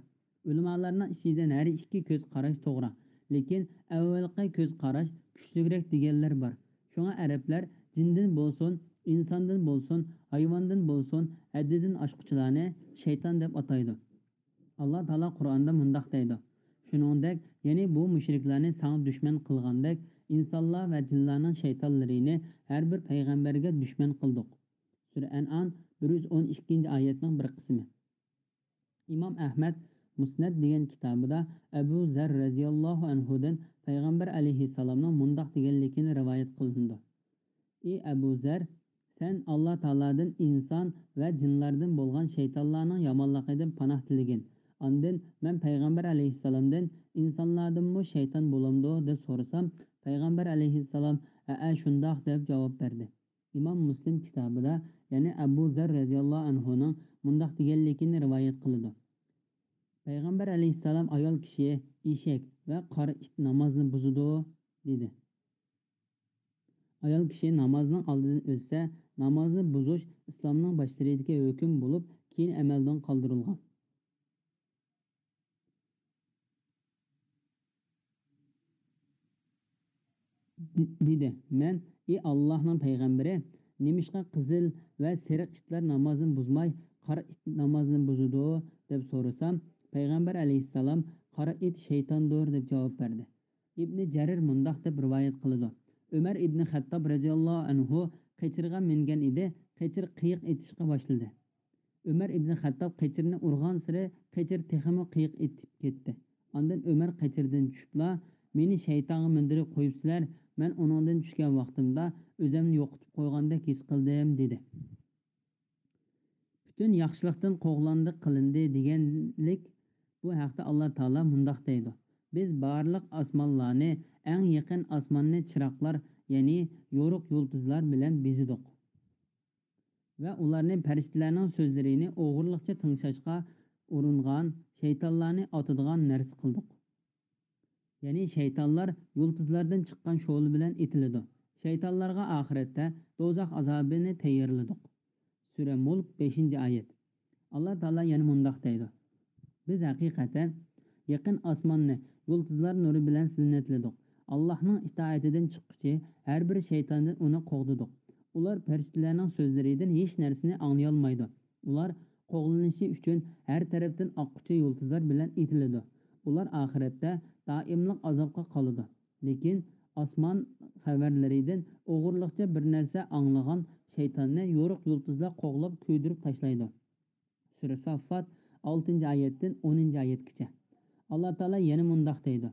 ئۆلىمالارنىڭ ئىچىدىن ھەر ئىككى كۆز قاراش توغرا، لېكىن ئەۋۋەلقى كۆز قاراش كۈچلۈكرەك دېگەنلەر بار. شۇڭا ئەرەبلەر جىندىن بولسۇن، ئىنساندىن بولسۇن، ھايۋاندىن بولسۇن، ھەددىدىن ئاشقۇچىلارنى شەيتان دەپ ئاتايدۇ. ئاللا تائالا قۇرئاندا مۇنداق دەيدۇ: شۇنىڭدەك، يەنى بۇ مۇشرىكلارنى ساڭا دۈشمەن قىلغاندەك، ئىنسانلار ۋە جىنلارنىڭ شەيتانلىرىنى ھەر بىر پەيغەمبەرگە دۈشمەن قىلدۇق. سۈرە ئەنئام، بىر يۈز ئون ئىككىنچى ئايەتنىڭ بىر قىسمى. ئىمام ئەھمەد مۇسنەد دېگەن كىتابىدا ئەبۇ زەر رەزىياللاھۇ ئەنھۇدىن پەيغەمبەر ئەلەيھىسسالامنىڭ مۇنداق دېگەنلىكىنى رىۋايەت قىلىنىدۇ: ئى ئەبۇ زەر، سەن ئاللا تائالادىن ئىنسان ۋە جىنلاردىن بولغان شەيتانلارنىڭ يامانلىقىدىن پاناھ تىلىگىن. ئاندىن مەن پەيغەمبەر ئەلەيھىسسالامدىن ئىنسانلاردىنمۇ شەيتان بولامدۇ دەپ سورىسام، پەيغەمبەر ئەلەيھىسسالام ھەئە، شۇنداق دەپ جاۋاب بەردى. ئىمام مۇسلىم كىتابىدا، يەنى ئەبۇ زەر رەزىياللاھۇ ئەنھۇنىڭ مۇنداق دېگەنلىكىنى رىۋايەت قىلىدۇ: پەيغەمبەر ئەلەيھىسسالام ئايال كىشى، ئېشەك ۋە قارا ئىت نامازنى بۇزىدۇ، دېدى. ئايال كىشى نامازنىڭ ئالدىدىن ئۆتسە، نامازنى بۇزۇش ئىسلامنىڭ باشلىرىدىكى ھۆكۈم بولۇپ، كېيىن ئەمەلدىن قالدۇرۇلغان. دېدى، مەن، ئى ئاللاھنىڭ پەيغەمبىرى، نېمىشقا قىزىل ۋە سېرىق ئىتلار نامازنى بۇزماي، قارا ئىت نامازنى بۇزىدۇ؟ دەپ سورىسام، پەيغەمبەر ئەلەيھىسسالام، قارا ئىت شەيتاندۇر، دەپ جاۋاب بەردى. ئىبنى جەرىر مۇنداق دەپ رىۋايەت قىلىدۇ: ئۆمەر ئىبنى خەتتاب رەزىياللاھۇ ئەنھۇ قېچىرغا مىنگەن ئىدى، قېچىر قىيىق ئېتىشقا باشلىدى. ئۆمەر ئىبنى خەتتاب قېچىرنى ئۇرغانسېرى قېچىر تېخىمۇ قىيىق ئېتىپ كەتتى. ئاندىن ئۆمەر قېچىردىن چۈشۈپلا، مېنى شەيتانغا مىندۈرۈپ قويۇپسىلەر، مەن ئۇنىڭدىن چۈشكەن ۋاقتىمدا ئۆزۈمنى يوقىتىپ قويغاندەك ھېس قىلدىم، دېدى. پۈتۈن ياخشىلىقتىن قوغلاندى قىلىندى دېگەنلىك. بۇ ھەقتە ئاللا تائالا مۇنداق دەيدۇ: بىز بارلىق ئاسمانلارنى، ئەڭ يېقىن ئاسماننى چىراغلار، يەنى يورۇق يۇلتۇزلار بىلەن بېزىدۇق. ۋە ئۇلارنى پەرىشتىلەرنىڭ سۆزلىرىنى ئوغرىلىقچە تىڭشاشقا ئۇرۇنغان شەيتانلارنى ئاتىدىغان نەرسە قىلدۇق. يەنى شەيتانلار يۇلتۇزلاردىن چىققان شولا بىلەن ئېتىلىدۇ. شەيتانلارغا ئاخىرەتتە دوزاخ ئازابىنى تەييارلىدۇق. سۈرە مۇلك، بەشىنچى ئايەت. ئاللا تائالا يەنە مۇنداق دەيدۇ: بىز ھەقىقەتەن يېقىن ئاسماننى يۇلتۇزلار نۇرى بىلەن زىننەتلىدۇق. ئاللاھنىڭ ئىتائىتىدىن چىققۇچى ھەر بىر شەيتاندىن ئۇنى قوغدىدۇق. ئۇلار پەرىشتىلەرنىڭ سۆزلىرىدىن ھېچ نەرسىنى ئاڭلىيالمايدۇ. ئۇلار قوغلىنىشى ئۈچۈن ھەر تەرەپتىن ئاققۇچى يۇلتۇزلار بىلەن ئېتىلىدۇ. ئۇلار ئاخىرەتتە دائىملىق ئازابقا قالىدۇ. لېكىن ئاسمان خەۋەرلىرىدىن ئوغرىلىقچە بىر نەرسە ئاڭلىغان شەيتاننى يورۇق يۇلتۇزلار قوغلاپ كۆيدۈرۈپ تاشلايدۇ. سۈرە ساففات، ئالتىنچى ئايەتتىن ئونىنچى ئايەتكىچە. ئاللا تائالا يەنە مۇنداق دەيدۇ: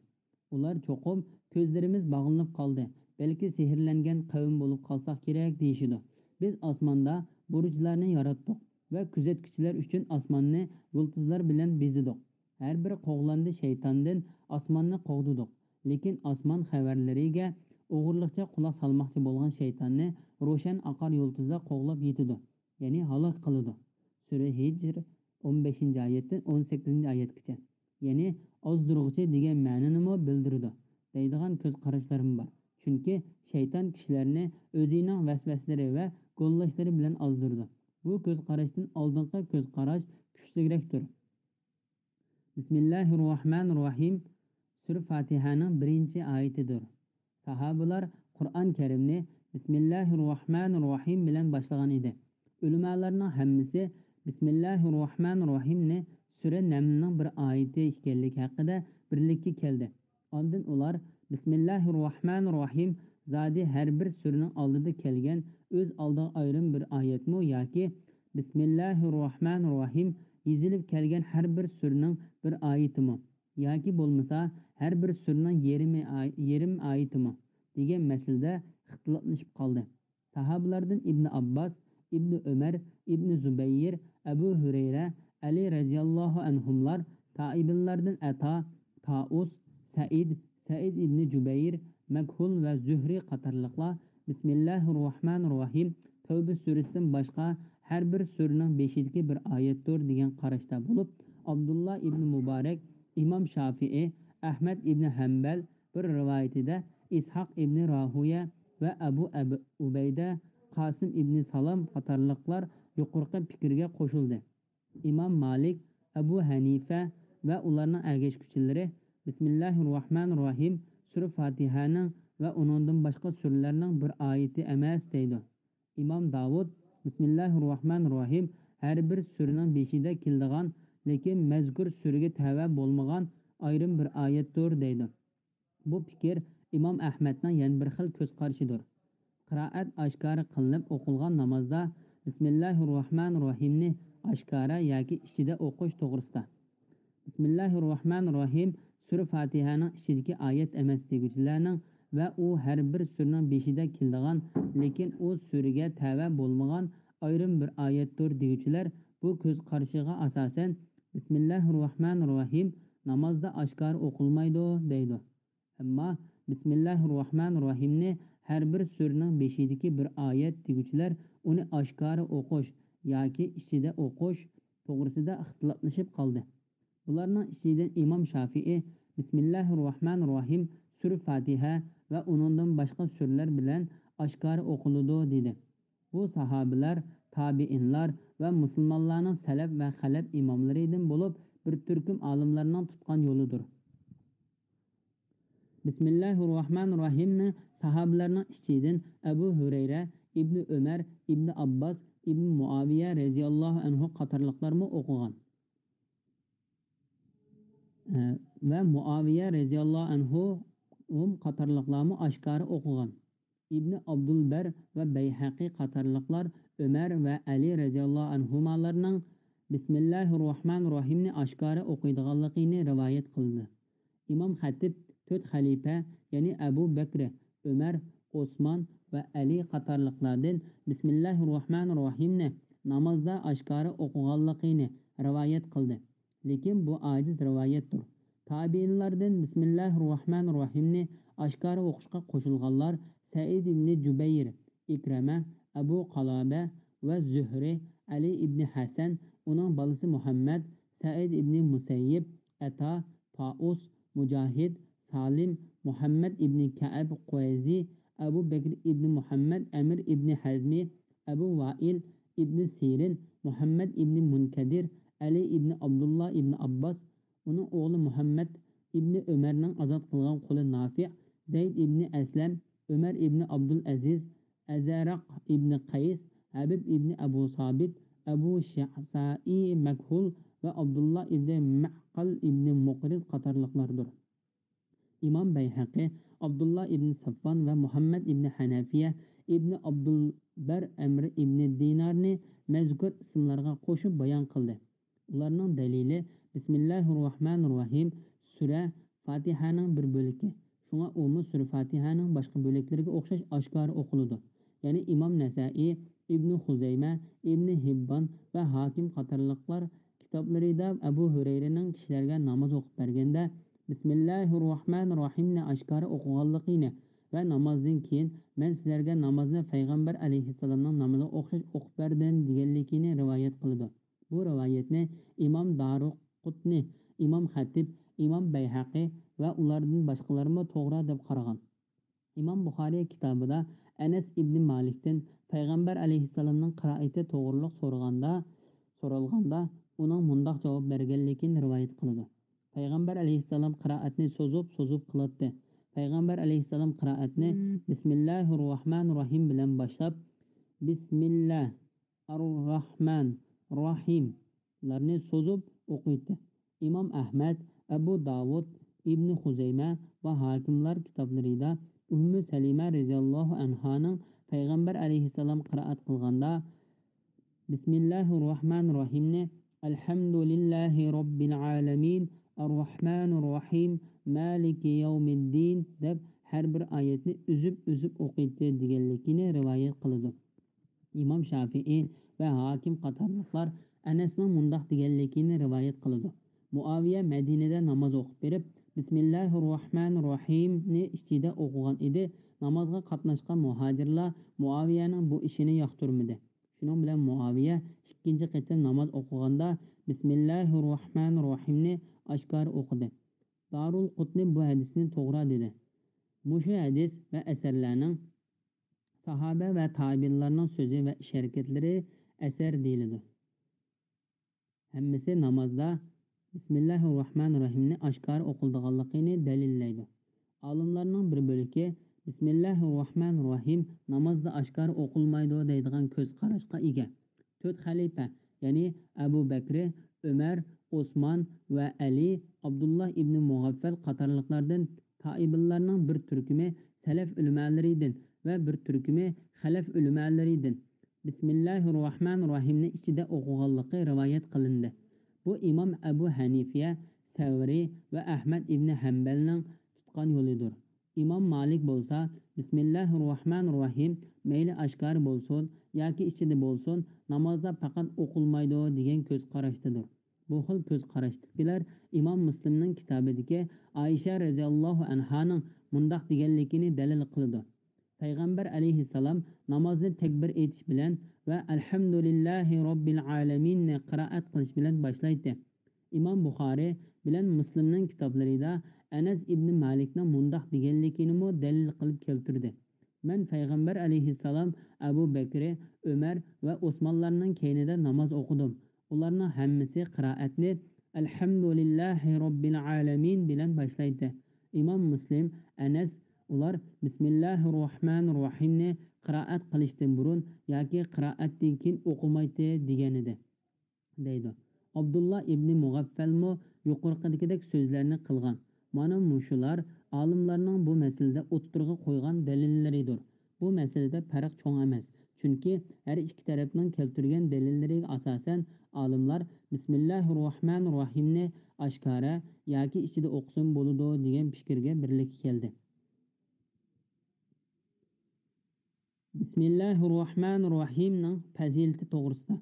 ئۇلار چوقۇم، كۆزلىرىمىز باغلىنىپ قالدى، بەلكى سېھىرلەنگەن قەۋم بولۇپ قالساق كېرەك، دېيىشىدۇ. بىز ئاسماندا بۇرۇجلارنى ياراتتۇق ۋە كۆزەتكۈچىلەر ئۈچۈن ئاسماننى يۇلتۇزلار بىلەن بېزىدۇق. ھەر بىر قوغلاندى شەيتاندىن ئاسماننى قوغدىدۇق. لېكىن ئاسمان خەۋەرلىرىگە ئوغرىلىقچە قۇلاق سالماقچى بولغان شەيتاننى روشەن ئاقار يۇلتۇزلار قوغلاپ يېتىدۇ. يەنى ھالاك قىلىدۇ. سۈرە ھىجر، ئون بەشىنچى ئايەتتىن ئون سەككىزىنچى ئايەتكىچە. يەنى ئازدۇرغۇچى دېگەن مەنىنىمۇ بىلدۈرىدۇ، دەيدىغان كۆز قاراشلارمۇ بار. چۈنكى شەيتان كىشىلەرنى ئۆزىنىڭ ۋەسۋەسىلىرى ۋە گوللاشلىرى بىلەن ئازدۇرىدۇ. بۇ كۆز قاراشتىن ئالدىنقى كۆز قاراش كۈچلۈكرەكتۇر. بىسمىللاھىررەھمانىررەھىم. سۈرە فاتىھەنىڭ بىرىنچى ئايىتىدۇر. ساھابىلار قۇرئان كەرىمنى بىسمىللاھىررەھمانىررەھىم بىلەن باشلىغان ئىدى. ئۆلىمالارنىڭ ھەممىسى بىسمىللاھىررەھمانىررەھىمنى سۈرە نەملنىڭ بىر ئايىتى ئىكەنلىكى ھەققىدە بىرلىككە كەلدى. ئاندىن ئۇلار بىسمىللاھىررەھمانىررەھىم زادى ھەر بىر سۈرىنىڭ ئالدىدا كەلگەن ئۆز ئالدىغا ئايرىم بىر ئايەتمۇ ياكى بىسمىللاھىررەھمانىررەھىم يېزىلىپ كەلگەن ھەر بىر سۈرىنىڭ بىر ئايىتىمۇ ياكى بولمىسا ھەر بىر سۈرىنىڭ يېرىمى ئاي-، يېرىم ئايىتىمۇ دېگەن مەسىلىدە ئىختىلاپلىشىپ قالدى. ساھابىلاردىن ئىبنى ئابباس، ئىبنى ئۆمەر، ئىبنى زۇبەير، ئەبۇ ھۈرەيرە، ئەلى رەزىياللاھۇ ئەنھۇملار، تائىبىنلاردىن ئەتا، تائۇس، سەئىد، سەئىد ئىبنى جۇبەير، مەكھۇل ۋە زۆھرى قاتارلىقلار بىسمىللاھىررەھمانىررەھىم، تەۋبە سۈرىسىدىن باشقا ھەر بىر سۈرىنىڭ بېشىدىكى بىر ئايەتتۇر دېگەن قاراشتا بولۇپ، ئابدۇللا ئىبنى مۇبارەك، ئىمام شافىئى، ئەھمەد ئىبنى ھەمبەل، بىر رىۋايىتىدە ئىسھاق ئىبنى راھۇيە ۋە ئەبۇ ئەب-، ئۇبەيدە، قاسىم ئىبنى سالام قاتارلىقلار يۇقىرىقى پىكىرگە قوشۇلدى. ئىمام مالىك، ئەبۇ ھەنىفە ۋە ئۇلارنىڭ ئەگەشكۈچىلىرى بىسمىللاھىررەھمانىررەھىم سۈرە فاتىھەنىڭ ۋە ئۇنىڭدىن باشقا سۈرىلەرنىڭ بىر ئايىتى ئەمەس دەيدۇ. ئىمام داۋۇد بىسمىللاھىررەھمانىررەھىم ھەر بىر سۈرىنىڭ بېشىدا كېلىدىغان، لېكىن مەزكۇر سۈرىگە تەۋە بولمىغان ئايرىم بىر ئايەتتۇر دەيدۇ. بۇ پىكىر ئىمام ئەھمەدنىڭ يەنە بىر خىل كۆز قارىشىدۇر. قىرائەت ئاشكارا قىلىنىپ ئوقۇلغان نامازدا بىسمىللاھىررەھمانىررەھىمنى ئاشكارا ياكى ئىچىدە ئوقۇش توغرىسىدا. بىسمىللاھىررەھمانىررەھىم سۈرە فاتىھەنىڭ ئىچىدىكى ئايەت ئەمەس دېگۈچىلەرنىڭ ۋە ئۇ ھەر بىر سۈرىنىڭ بېشىدا كېلىدىغان، لېكىن ئۇ سۈرىگە تەۋە بولمىغان ئايرىم بىر ئايەتتۇر دېگۈچىلەر بۇ كۆز قارىشىغا ئاساسەن، بىسمىللاھىررەھمانىررەھىم نامازدا ئاشكارا ئوقۇلمايدۇ دەيدۇ. ئەمما بىسمىللاھىررەھمانىررەھىمنى ھەر بىر سۈرىنىڭ بېشىدىكى بىر ئايەت دېگۈچىلەر ئۇنى ئاشكارا ئوقۇش ياكى ئىچىدە ئوقۇش توغرىسىدا ئىختىلاپلىشىپ قالدى. بۇلارنىڭ ئىچىدىن ئىمام شافىئى بىسمىللاھىررەھمانىررەھىم سۈرە فاتىھە ۋە ئۇنىڭدىن باشقا سۈرىلەر بىلەن ئاشكارا ئوقۇلىدۇ دېدى. بۇ ساھابىلەر، تابىئىنلار ۋە مۇسۇلمانلارنىڭ سەلەپ ۋە خەلەپ ئىماملىرىدىن بولۇپ، بىر تۈركۈم ئالىملارنىڭ تۇتقان يولىدۇر. بىسمىللاھىررەھمانىررەھىمنى ساھابىلەرنىڭ ئىچىدىن ئەبۇ ھۈرەيرە، ئىبنى ئۆمەر، ئىبنى ئابباس، ئىبنى مۇئاۋىيە رەزىياللاھۇ ئەنھۇ قاتارلىقلارمۇ ئوقۇغان. ئە، ۋە مۇئاۋىيە رەزىياللاھۇ ئەنھۇ قاتارلىقلارمۇ ئاشكارا ئوقۇغان. ئىبنى ئابدۇلبەر ۋە بەيھەقى قاتارلىقلار ئۆمەر ۋە ئەلى رەزىياللاھۇ ئەنھۇمالارنىڭ بىسمىللاھىررەھمانىررەھىمنى ئاشكارا ئوقۇيدىغانلىقىنى رىۋايەت قىلدى. ئىمام خەتىب تۆت خەلىپە، يەنى ئەبۇ بەكرى، ئۆمەر، ئوسمان ۋە ئەلى قاتارلىقلاردىن بىسمىللاھىررەھمانىررەھىمنى نامازدا ئاشكارا ئوقۇغانلىقىنى رىۋايەت قىلدى. لېكىن بۇ ئاجىز رىۋايەتتۇر. تابىئىنلاردىن بىسمىللاھىررەھمانىررەھىمنى ئاشكارا ئوقۇشقا قوشۇلغانلار سەئىد ئىبنى جۇبەير، ئىكرەمە، ئەبۇ قالابە ۋە زۆھرى، ئەلى ئىبنى ھەسەن، ئۇنىڭ بالىسى مۇھەممەد، سەئىد ئىبنى مۇسەييىب، ئەتا، تائۇس، مۇجاھىد، سالىم، مۇھەممەد ئىبنى كەئب قۇرەيزى، ئەبۇ بەكر ئىبنى مۇھەممەد، ئەمىر ئىبنى ھەزمى، ئەبۇ ۋائىل ئىبنى سىرىن، مۇھەممەد ئىبنى مۇنكەدىر، ئەلى ئىبنى ئابدۇللا ئىبنى ئابباس، ئۇنىڭ ئوغلى مۇھەممەد ئىبنى ئۆمەرنىڭ ئازاد قىلغان قۇلى نافىئ، زەيد ئىبنى ئەسلەم، ئۆمەر ئىبنى ئابدۇلئەزىز، ئەزەرەق ئىبنى قەيس، ھەبىب ئىبنى ئەبۇ سابىت، ئەبۇ شەسائى مەكھۇل ۋە ئابدۇللا ئىبنى مەقەل ئىبنى مۇقرىز قاتارلىقلاردۇر. ئىمام بەيھەقى ئابدۇللا ئىبنى سەفۋان ۋە مۇھەممەد ئىبنى ھەنەفىيە ئىبنى ئابدۇلبەر ئەمر ئىبنى دىنارنى مەزكۇر ئىسىملارغا قوشۇپ بايان قىلدى. ئۇلارنىڭ دەلىلى بىسمىللاھىررەھمانىررەھىم سۈرە فاتىھەنىڭ بىر بۆلىكى. شۇڭا ئۇمۇ سۈرە فاتىھەنىڭ باشقا بۆلەكلىرىگە ئوخشاش ئاشكارا ئوقۇلىدۇ. يەنى ئىمام نەسائىي، ئىبنى خۇزەيمە، ئىبنى ھىببان ۋە ھاكىم قاتارلىقلار كىتابلىرىدا ئەبۇ ھۈرەيرىنىڭ كىشىلەرگە ناماز ئوقۇپ بەرگەندە، بىسمىللاھىررەھمانىررەھىمنى ئاشكارا ئوقۇغانلىقىنى ۋە نامازدىن كېيىن، مەن سىلەرگە نامازنى پەيغەمبەر ئەلەيھىسسالامنىڭ نامىزىغا ئوخشاش ئوقۇپ بەردىم، دېگەنلىكىنى رىۋايەت قىلىدۇ. بۇ رىۋايەتنى ئىمام دارىقۇتنى، ئىمام خەتىب، ئىمام بەيھەقى ۋە ئۇلاردىن باشقىلارمۇ توغرا دەپ قارىغان. ئىمام بۇخارىي كىتابىدا ئەنەس ئىبنى مالىكتىن پەيغەمبەر ئەلەيھىسسالامنىڭ قىرائىتى توغرىلىق سورىغاندا، سورالغاندا، ئۇنىڭ مۇنداق جاۋاب بەرگەنلىكىنى رىۋايەت قىلىدۇ: پەيغەمبەر ئەلەيھىسسالام قىرائەتنى سوزۇپ، سوزۇپ قىلاتتى. پەيغەمبەر ئەلەيھىسسالام قىرائەتنى بىسمىللاھىررەھمانىررەھىم بىلەن باشلاپ، بىسمىللا، ئەررەھمان، رەھىم لارنى سوزۇپ ئوقۇيتتى. ئىمام ئەھمەد، ئەبۇ داۋۇد، ئىبنى خۇزەيمە ۋە ھاكىملار كىتابلىرىدا ئۈممۇ سەلىمە رەزىياللاھۇ ئەنھانىڭ پەيغەمبەر ئەلەيھىسسالام قىرائەت قىلغاندا، بىسمىللاھىررەھمانىررەھىمنى ئەلھەمدۇلىللاھى رەببىل ئالەمىن، ئەررەھمانىر رەھىم، مالىكى يەۋمىددىن دەپ ھەر بىر ئايەتنى ئۈزۈپ-ئۈزۈپ ئوقۇيتتى دېگەنلىكىنى رىۋايەت قىلىدۇ. ئىمام شافىئى ۋە ھاكىم قاتارلىقلار ئەنەسنىڭ مۇنداق دېگەنلىكىنى رىۋايەت قىلىدۇ. مۇئاۋىيە مەدىنىدە ناماز ئوقۇپ بېرىپ، بىسمىللاھىر راھمانىر راھىمنى ئىچىدە ئوقۇغان ئىدى. نامازغا قاتناشقان مۇھاجىرلار مۇئاۋىيەنىڭ بۇ ئىشىنى ياقتۇرمىدى. شۇنىڭ بىلەن مۇئاۋىيە ئىككىنچى قېتىم ناماز ئوقۇغاندا بىسمىللاھىر راھمانىر راھىمنى ئاشكارا ئوقۇدى. دارۇل قۇتنى بۇ ھەدىسنى توغرا دېدى. مۇشۇ ھەدىس ۋە ئەسەرلەرنىڭ ساھابە ۋە تابىئىنلارنىڭ سۆزى ۋە ئىش-ھەرىكەتلىرى ئەسەر دېيىلىدۇ. ھەممىسى نامازدا بىسمىللاھىر راھمانىر راھىمنى ئاشكارا ئوقۇلىدىغانلىقىنى دەلىللەيدۇ. ئالىملارنىڭ بىر بۆلىكى بىسمىللاھىر راھمانىر راھىم نامازدا ئاشكارا ئوقۇلمايدۇ دەيدىغان كۆز قاراشقا ئىگە. تۆت خەلىپە، يەنى ئەبۇ بەكرى، ئۆمەر، ئوسمان ۋە ئەلى، ئابدۇللا ئىبنى مۇغەففەل قاتارلىقلاردىن تائىبىنلارنىڭ بىر تۈركۈمى سەلەف ئۆلىمالىرىدىن ۋە بىر تۈركۈمى خەلەف ئۆلىمالىرىدىن بىسمىللاھىر راھمانىر راھىمنى ئىچىدە ئوقۇغانلىقى رىۋايەت قىلىندى. بۇ ئىمام ئەبۇ ھەنىفە، سەۋرى ۋە ئەھمەد ئىبنى ھەمبەلنىڭ تۇتقان يولىدۇر. ئىمام مالىك بولسا، بىسمىللاھىر راھمانىر راھىم مەيلى ئاشكارا بولسۇن ياكى ئىچىدە بولسۇن، نامازدا پەقەت ئوقۇلمايدۇ دېگەن كۆز قاراشتىدۇر. بۇ خىل كۆز قاراشتىكىلەر ئىمام مۇسلىمنىڭ كىتابىدىكى ئائىشە رەزىياللاھۇ ئەنھانىڭ مۇنداق دېگەنلىكىنى دەلىل قىلىدۇ. پەيغەمبەر ئەلەيھىسسالام نامازنى تەكبىر ئېيتىش بىلەن ۋە ئەلھەمدۇلىللاھى رەببىل ئالەمىننى قىرائەت قىلىش بىلەن باشلايتتى. ئىمام بۇخارى بىلەن مۇسلىمنىڭ كىتابلىرىدا ئەنەس ئىبنى مالىكنىڭ مۇنداق دېگەنلىكىنىمۇ دەلىل قىلىپ كەلتۈردى. مەن پەيغەمبەر ئەلەيھىسسالام، ئەبۇ بەكرى، ئۆمەر ۋە ئوسمانلارنىڭ كەينىدە ناماز ئوقۇدۇم. ئۇلارنىڭ ھەممىسى قىرائەتنى ئەلھەمدۇلىللاھى رەببىل ئالەمىن بىلەن باشلايتتى. ئىمام مۇسلىم، ئەنەس، ئۇلار بىسمىللاھىر راھمانىر راھىمنى قىرائەت قىلىشتىن بۇرۇن ياكى قىرائەتتىن كېيىن ئوقۇمايتتى دېگەنىدى. دەيدۇ. ئابدۇللا ئىبنى مۇغەففەلمۇ يۇقىرىقىدىكىدەك سۆزلەرنى قىلغان. مانا مۇشۇلار ئالىملارنىڭ بۇ مەسىلىدە ئوتتۇرىغا قويغان دەلىللىرىدۇر. بۇ مەسىلىدە پەرق چوڭ ئەمەس. چۈنكى ھەر ئىككى تەرەپنىڭ كەلتۈرگەن دەلىللىرىگە ئاساسەن، ئالىملار بىسمىللاھىر راھمانىر راھىمنى ئاشكارا ياكى ئىچىدە ئوقۇسىمۇ بولىدۇ دېگەن پىكىرگە بىرلىككە كەلدى. بىسمىللاھىر راھمانىر راھىمنىڭ پەزىلىتى توغرىسىدا.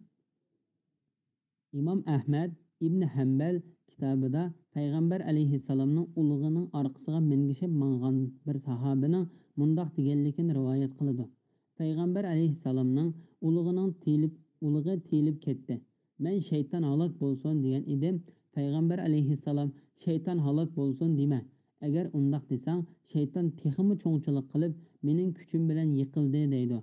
ئىمام ئەھمەد ئىبنى ھەمبەل كىتابىدا پەيغەمبەر ئەلەيھىسسالامنىڭ ئۇلىغىنىڭ ئارقىسىغا مىنگىشىپ ماڭغان بىر ساھابىنىڭ مۇنداق دېگەنلىكىنى رىۋايەت قىلىدۇ. پەيغەمبەر ئەلەيھىسسالامنىڭ ئۇلىغىنىڭ تېيىلىپ، ئۇلىغى تېيىلىپ كەتتى. مەن شەيتان ھالاك بولسۇن دېگەن ئىدىم. پەيغەمبەر ئەلەيھىسسالام شەيتان ھالاك بولسۇن دېمە. ئەگەر ئۇنداق دېسەڭ، شەيتان تېخىمۇ چوڭچىلىق قىلىپ، مېنىڭ كۈچۈم بىلەن يىقىلدى دەيدۇ.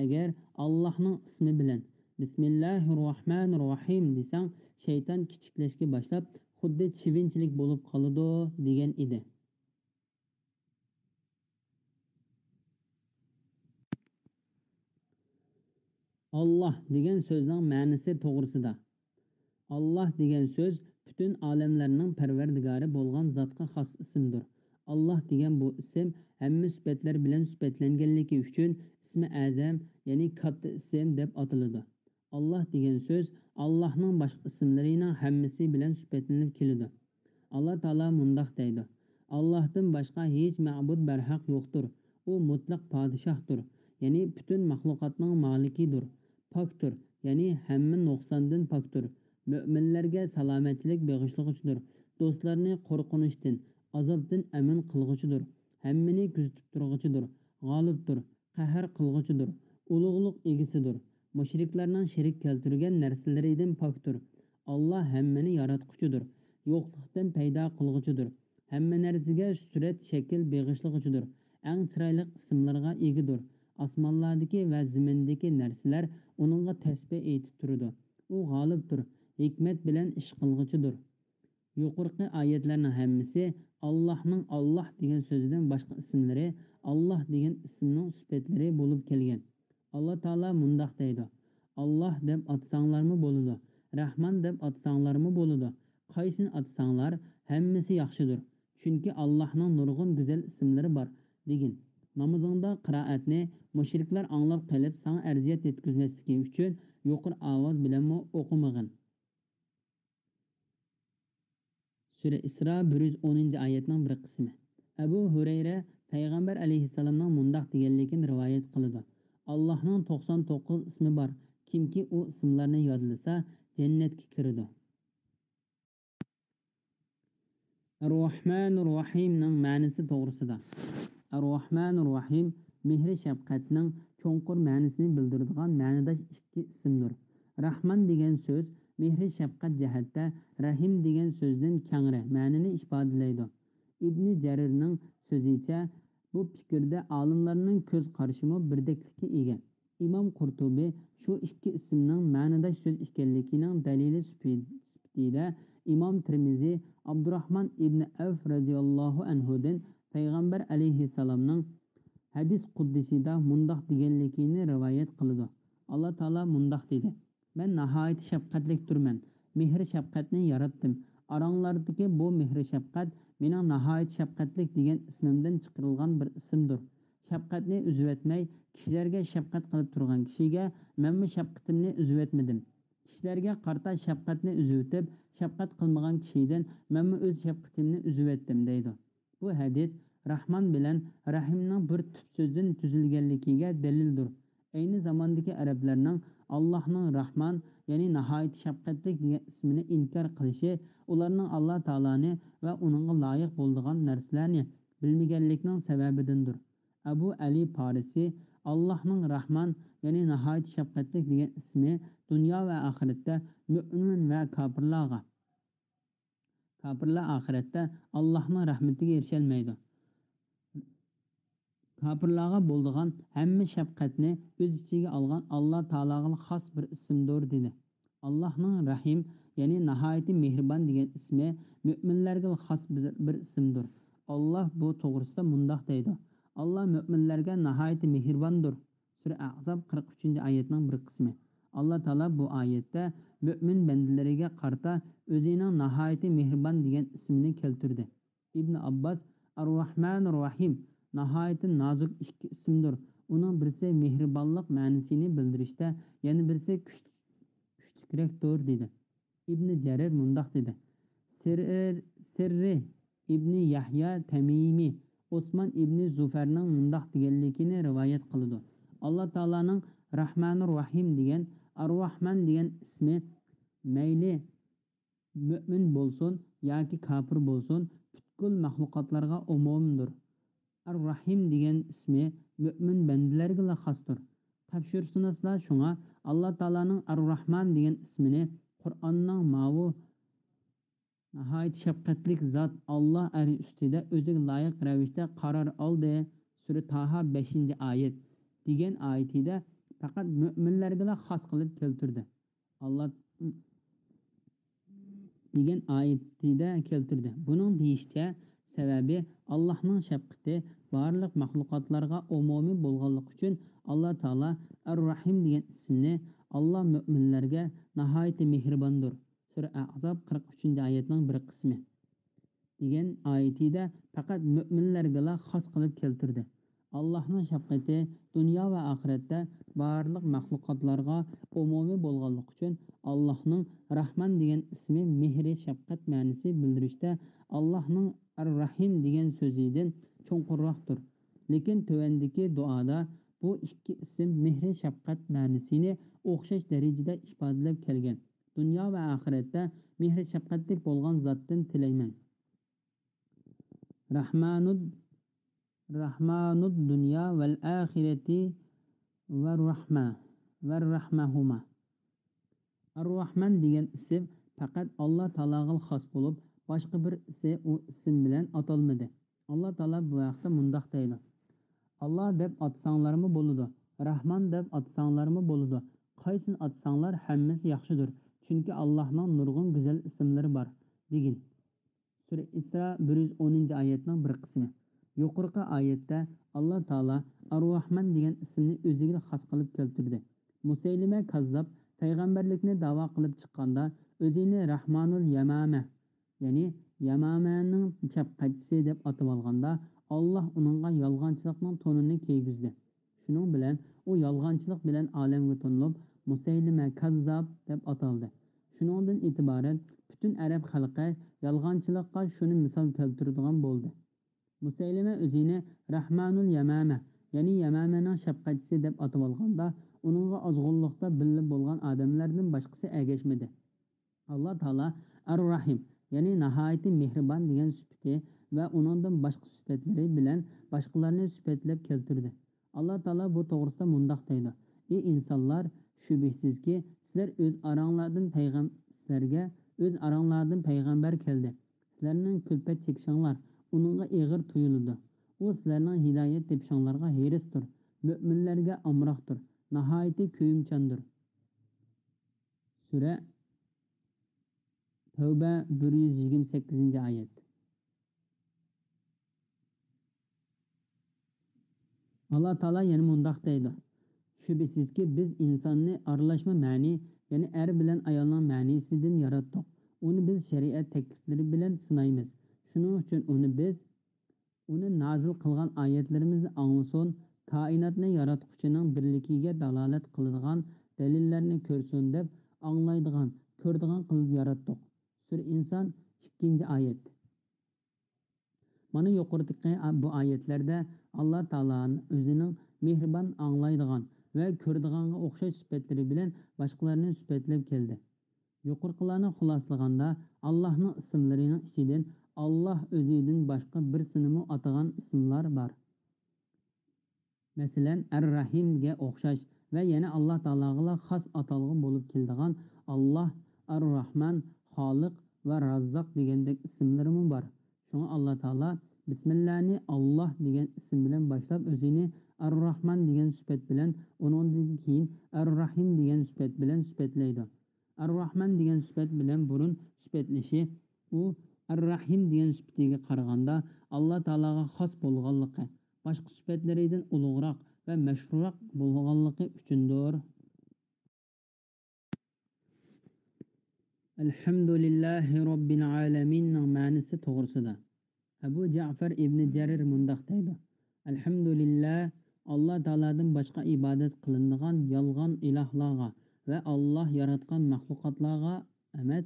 ئەگەر ئاللاھنىڭ ئىسمى بىلەن، بىسمىللاھىر راھمانىر راھىم دېسەڭ، شەيتان كىچىكلەشكە باشلاپ، خۇددى چىۋىنچىلىك بولۇپ قالىدۇ دېگەن ئىدى. ئاللاھ دېگەن سۆزنىڭ مەنىسى توغرىسىدا. ئاللاھ دېگەن سۆز پۈتۈن ئالەملەرنىڭ پەرۋەردىگارى بولغان زاتقا خاس ئىسىمدۇر. ئاللاھ دېگەن بۇ ئىسىم ھەممە سۈپەتلەر بىلەن سۈپەتلەنگەنلىكى ئۈچۈن ئىسمى ئەزەم، يەنى كاتتا ئىسىم دەپ ئاتىلىدۇ. ئاللاھ دېگەن سۆز ئاللاھنىڭ باشقا ئىسىملىرىنىڭ ھەممىسى بىلەن سۈپەتلىنىپ كېلىدۇ. ئاللا تائالا مۇنداق دەيدۇ: «ئاللاھتىن باشقا ھېچ مەبۇد بەرھەق يوقتۇر. ئۇ مۇتلەق پادىشاھتۇر، يەنى پۈتۈن مەخلۇقاتنىڭ مالىكىدۇر. پاكتۇر، يەنى ھەممە نۇقساندىن پاكتۇر. مۆمىنلەرگە سالامەتچىلىك بېغىشلىغۇچىدۇر. دوستلارنى قورقۇنچتىن، ئازابتىن ئەمىن قىلغۇچىدۇر. ھەممىنى كۆزىتىپ تۇرغۇچىدۇر. غالىبتۇر، قەھەر قىلغۇچىدۇر، ئۇلۇغلۇق ئىگىسىدۇر. مۇشرىكلارنىڭ شېرىك كەلتۈرگەن نەرسىلىرىدىن پاكتۇر. ئاللا ھەممىنى ياراتقۇچىدۇر، يوقلۇقتىن پەيدا قىلغۇچىدۇر. ھەممە نەرسىگە سۈرەت، شەكىل بېغىشلىغۇچىدۇر. ئەڭ چىرايلىق ئىسىملارغا ئىگىدۇر. ئاسمانلاردىكى ۋە زېمىندىكى نەرسىلەر ئۇنىڭغا تەسبىھ ئېيتىپ تۇرىدۇ. ئۇ غالىبتۇر، ھېكمەت بىلەن ئىش قىلغۇچىدۇر.» يۇقىرىقى ئايەتلەرنىڭ ھەممىسى ئاللاھنىڭ ئاللاھ دېگەن سۆزىدىن باشقا ئىسىملىرى، ئاللاھ دېگەن ئىسىمنىڭ سۈپەتلىرى بولۇپ كەلگەن. ئاللا تائالا مۇنداق دەيدۇ: «ئاللاھ دەپ ئاتىساڭلارمۇ بولىدۇ، رەھمان دەپ ئاتىساڭلارمۇ بولىدۇ. قايسىنى ئاتىساڭلار، ھەممىسى ياخشىدۇر. چۈنكى ئاللاھنىڭ نۇرغۇن گۈزەل ئىسىملىرى بار» دېگىن. نامىزىڭدا قىرائەتنى مۇشرىكلار ئاڭلاپ قېلىپ ساڭا ئەزىيەت يەتكۈزمەسلىكى ئۈچۈن يۇقىرى ئاۋاز بىلەنمۇ ئوقۇمىغىن. سۈرە ئىسرا، بىر يۈز ئونىنچى ئايەتنىڭ بىر قىسمى. ئەبۇ ھۇرەيرە پەيغەمبەر ئەلەيھىسسالامنىڭ مۇنداق دېگەنلىكىنى رىۋايەت قىلىدۇ: «ئاللاھنىڭ توقسان توققۇز ئىسمى بار. كىمكى ئۇ ئىسىملارنى يادلىسا، جەننەتكە كىرىدۇ.» ئەر-راھمانۇر راھىمنىڭ مەنىسى توغرىسىدا. ئەر-راھمانۇر راھىم مېھرى شەپقەتنىڭ چوڭقۇر مەنىسىنى بىلدۈرىدىغان مەنىداش ئىككى ئىسىمدۇر. راھمان دېگەن سۆز مېھرى شەپقەت جەھەتتە رەھىم دېگەن سۆزدىن كەڭرى مەنىنى ئىپادىلەيدۇ. ئىبنى جەرىرنىڭ سۆزىچە، بۇ پىكىردە ئالىملارنىڭ كۆز قارىشىمۇ بىردەكلىككە ئىگە. ئىمام قۇرتۇبى شۇ ئىككى ئىسىمنىڭ مەنىداش سۆز ئىكەنلىكىنىڭ دەلىلى سۈپى-، سۈپىتىدە ئىمام تىرمىزى ئابدۇراھمان ئىبنى ئەۋف رەزىياللاھۇ ئەنھۇدىن پەيغەمبەر ئەلەيھىسسالامنىڭ ھەدىس قۇددىسىدا مۇنداق دېگەنلىكىنى رىۋايەت قىلىدۇ: «ئاللا تائالا مۇنداق دېدى: مەن ناھايىتى شەپقەتلىكتۇرمەن، مېھرى شەپقەتنى ياراتتىم. ئاراڭلاردىكى بۇ مېھرى شەپقەت مېنىڭ ناھايىتى شەپقەتلىك دېگەن ئىسمىمدىن چىقىرىلغان بىر ئىسىمدۇر. شەپقەتنى ئۈزۈۋەتمەي، كىشىلەرگە شەپقەت قىلىپ تۇرغان كىشىگە مەنمۇ شەپقىتىمنى ئۈزۈۋەتمىدىم. كىشىلەرگە قارىتا شەپقەتنى ئۈزۈۋېتىپ، شەپقەت قىلمىغان كىشىدىن مەنمۇ ئۆز شەپقىتىمنى ئۈزۈۋەتتىم» دەيدۇ. بۇ ھەدىس راھمان بىلەن رەھىمنىڭ بىر تۈپ سۆزدىن تۈزۈلگەنلىكىگە دەلىلدۇر. ئەينى زاماندىكى ئەرەبلەرنىڭ ئاللاھنىڭ راھمان، يەنى ناھايىتى شەپقەتلىك دېگەن ئىسمىنى ئىنكار قىلىشى ئۇلارنىڭ ئاللا تائالانى ۋە ئۇنىڭغا لايىق بولىدىغان نەرسىلەرنى بىلمىگەنلىكىنىڭ سەۋەبىدىندۇر. ئەبۇ ئەلى پارىسى، ئاللاھنىڭ راھمان، يەنى ناھايىتى شەپقەتلىك دېگەن ئىسمى دۇنيا ۋە ئاخىرەتتە مۆمىن ۋە كاپىرلارغا، كاپىرلار ئاخىرەتتە ئاللاھنىڭ رەھمىتىگە ئېرىشەلمەيدۇ. كاپىرلارغا بولىدىغان ھەممە شەپقەتنى ئۆز ئىچىگە ئالغان ئاللا تائالاغىلا خاس بىر ئىسىمدۇر، دېدى. ئاللاھنىڭ رەھىم، يەنى ناھايىتى مېھرىبان دېگەن ئىسمى مۆمىنلەرگىلا خاس بىر، بىر ئىسىمدۇر. ئاللاھ بۇ توغرىسىدا مۇنداق دەيدۇ: «ئاللاھ مۆمىنلەرگە ناھايىتى مېھرىباندۇر.» سۈرە ئەھزاب، قىرىق ئۈچىنچى ئايەتنىڭ بىر قىسمى. ئاللا تائالا بۇ ئايەتتە مۆمىن بەندىلىرىگە قارىتا ئۆزىنىڭ ناھايىتى مېھرىبان دېگەن ئىسمىنى كەلتۈردى. ئىبن ئابباس، ئەر-راھمانىر راھىم، ناھايىتى نازۇك ئىككى ئىسىمدۇر. ئۇنىڭ بىرسى مېھرىبانلىق مەنىسىنى بىلدۈرۈشتە، يەنە بىرسى كۈچ-، كۈچلۈكرەكتۇر، دېدى. ئىبنى جەرىر مۇنداق دېدى: سىرر-، سىررى ئىبنى يەھيا تەمىمى ئوسمان ئىبنى زۇفەرنىڭ مۇنداق دېگەنلىكىنى رىۋايەت قىلىدۇ: ئاللا تائالانىڭ راھمانۇر راھىم دېگەن، ئەر-راھمان دېگەن ئىسمى مەيلى مۆمىن بولسۇن ياكى كاپىر بولسۇن، پۈتكۈل مەخلۇقاتلارغا ئومۇمدۇر. ئەر-راھىم دېگەن ئىسمى مۆمىن بەندىلەرگىلا خاستۇر. تەپسىرشۇناسلار شۇڭا ئاللا تائالانىڭ ئەر-راھمان دېگەن ئىسمىنى قۇرئاننىڭ ماۋۇ ناھايىتى شەپقەتلىك زات ئاللا ئەر ئۈستىدە ئۆزىگە لايىق رەۋىشتە قارار ئالدى، سۈرە تاھا، بەشىنچى ئايەت، دېگەن ئايىتىدە پەقەت مۆمىنلەرگىلا خاس قىلىپ كەلتۈردى. ئاللا دېگەن ئايىتىدە كەلتۈردى. بۇنىڭ دېيىشىچە، سەۋەبى، ئاللاھنىڭ شەپقىتى بارلىق مەخلۇقاتلارغا ئومۇمىي بولغانلىقى ئۈچۈن، ئاللا تائالا ئەر-راھىم دېگەن ئىسىمنى، ئاللا مۆمىنلەرگە ناھايىتى مېھرىباندۇر، سۈرە ئەھزاب، قىرىق ئۈچىنچى ئايەتنىڭ بىر قىسمى، دېگەن ئايىتىدە پەقەت مۆمىنلەرگىلا خاس قىلىپ كەلتۈردى. ئاللاھنىڭ شەپقىتى دۇنيا ۋە ئاخىرەتتە بارلىق مەخلۇقاتلارغا ئومۇمىي بولغانلىقى ئۈچۈن، ئاللاھنىڭ راھمان دېگەن ئىسمى مېھرى شەپقەت مەنىسى بىلدۈرۈشتە ئاللاھنىڭ ئەر-راھىم دېگەن سۆزىدىن چوڭقۇرراقتۇر. لېكىن تۆۋەندىكى دۇئادا بۇ ئىككى ئىسىم مېھرى شەپقەت مەنىسىنى ئوخشاش دەرىجىدە ئىپادىلەپ كەلگەن. دۇنيا ۋە ئاخىرەتتە مېھرى شەپقەتلىك بولغان زاتتىن تىلەيمەن. رەھمانۇد، رەھمانۇد دۇنيا ۋەل ئاخىرەتى ۋە رەھمە، ۋە رەھمەھۇما. ئەر-راھمان دېگەن ئىسىم پەقەت ئاللا تائالاغىلا خاس بولۇپ، باشقا بىرسى ئۇ ئىسىم بىلەن ئاتالمىدى. ئاللا تائالا بۇ ھەقتە مۇنداق دەيدۇ: «ئاللا دەپ ئاتىساڭلارمۇ بولىدۇ، راھمان دەپ ئاتىساڭلارمۇ بولىدۇ، قايسىنى ئاتىساڭلار ھەممىسى ياخشىدۇر، چۈنكى ئاللانىڭ نۇرغۇن گۈزەل ئىسىملىرى بار» دېگىن. سۈرە ئىسرا، بىر يۈز ئونىنچى ئايەتنىڭ بىر قىسمى. يۇقىرىقى ئايەتتە ئاللا تائالا ئەر-راھمان دېگەن ئىسىمنى ئۆزىگىلا خاس قىلىپ كەلتۈردى. مۇسەيلىمە كاززاپ پەيغەمبەرلىكنى داۋا قىلىپ چىققاندا، ئۆزىنى راھمانۇل يامامە، يەنى يامامەنىڭ شەپقەتچىسى دەپ ئاتىۋالغاندا، ئاللا ئۇنىڭغا يالغانچىلىقنىڭ تونىنى كىيگۈزدى. شۇنىڭ بىلەن ئۇ يالغانچىلىق بىلەن ئالەمگە تونۇلۇپ، مۇسەيلىمە كاززاب دەپ ئاتالدى. شۇنىڭدىن ئېتىبارەن پۈتۈن ئەرەب خەلقى يالغانچىلىققا شۇنى مىسال كەلتۈرىدىغان بولدى. مۇسەيلىمە ئۆزىنى رەھمانۇل يەمامە، يەنى يەمامەنىڭ شەپقەتچىسى دەپ ئاتىۋالغاندا، ئۇنىڭغا ئازغۇنلۇقتا بىللە بولغان ئادەملەردىن باشقىسى ئەگەشمىدى. ئاللا تائالا ئەر-راھىم، يەنى ناھايىتى مېھرىبان دېگەن سۈپىتى ۋە ئۇنىڭدىن باشقا سۈپەتلىرى بىلەن باشقىلارنى سۈپەتلەپ كەلتۈردى. ئاللا تائالا بۇ توغرىسىدا مۇنداق دەيدۇ: ئى ئىنسانلار، شۈبھىسىزكى، سىلەر ئۆز ئاراڭلاردىن پەيغەم-، سىلەرگە ئۆز ئاراڭلاردىن پەيغەمبەر كەلدى. سىلەرنىڭ كۈلپەت چېكىشىڭلار ئۇنىڭغا ئېغىر تۇيۇلىدۇ. ئۇ سىلەرنىڭ ھىدايەت تېپىشىڭلارغا ھېرىستۇر، مۆمىنلەرگە ئامراقتۇر، ناھايىتى كۆيۈمچاندۇر. سۈرە تەۋبە، بىر يۈز يىگىرمە سەككىزىنچى ئايەت. ئاللا تائالا يەنە مۇنداق دەيدۇ: شۈبھىسىزكى، بىز ئىنساننى ئارىلاشما مەنى، يەنى ئەر بىلەن ئايالنىڭ مەنىسىدىن ياراتتۇق. ئۇنى بىز شەرىئەت تەكلىپلىرى بىلەن سىنايمىز. شۇنىڭ ئۈچۈن ئۇنى بىز، ئۇنى نازىل قىلغان ئايەتلىرىمىزنى ئاڭلىسۇن، كائىناتنى ياراتقۇچىنىڭ بىرلىكىگە دالالەت قىلىدىغان دەلىللەرنى كۆرسۇن دەپ، ئاڭلايدىغان، كۆرىدىغان قىلىپ ياراتتۇق. سۈرە ئىنسان، ئىككىنچى ئايەت. مانا يۇقىرىدىكى بۇ ئايەتلەردە ئاللا تائالا ئۆزىنىڭ مېھرىبان، ئاڭلايدىغان ۋە كۆرىدىغانغا ئوخشاش سۈپەتلىرى بىلەن باشقىلارنى سۈپەتلەپ كەلدى. يۇقىرىقىلارنى خۇلاسىلىغاندا، ئاللاھنىڭ ئىسىملىرىنىڭ ئىچىدىن ئاللاھ ئۆزىدىن باشقا بىرسىنىمۇ ئاتىغان ئىسىملار بار. مەسىلەن، ئەر-راھىمگە ئوخشاش ۋە يەنە ئاللا تائالاغىلا خاس ئاتالغۇ بولۇپ كېلىدىغان ئاللا، ئەر-راھمان، خالىق ۋە راززاق دېگەندەك ئىسىملىرىمۇ بار. شۇڭا ئاللا تائالا بىسمىللانى ئاللا دېگەن ئىسىم بىلەن باشلاپ، ئۆزىنى ئەر-راھمان دېگەن سۈپەت بىلەن، ئۇنىڭدىن كېيىن ئەر-راھىم دېگەن سۈپەت بىلەن سۈپەتلەيدۇ. ئەر-راھمان دېگەن سۈپەت بىلەن بۇرۇن سۈپەتلىشى، ئۇ ئەر-راھىم دېگەن سۈپىتىگە قارىغاندا ئاللا تائالاغا خاس بولغانلىقى، باشقا سۈپەتلىرىدىن ئۇلۇغراق ۋە مەشھۇرراق بولغانلىقى ئۈچۈندۇر. ئەلھەمدۇلىللاھى رەببىل ئالەمىننىڭ مەنىسى توغرىسىدا. ئەبۇ جەئفەر ئىبنى جەرىر مۇنداق دەيدۇ: ئەلھەمدۇلىللا، ئاللا تائالادىن باشقا ئىبادەت قىلىنىدىغان يالغان ئىلاھلارغا ۋە ئاللا ياراتقان مەخلۇقاتلارغا ئەمەس،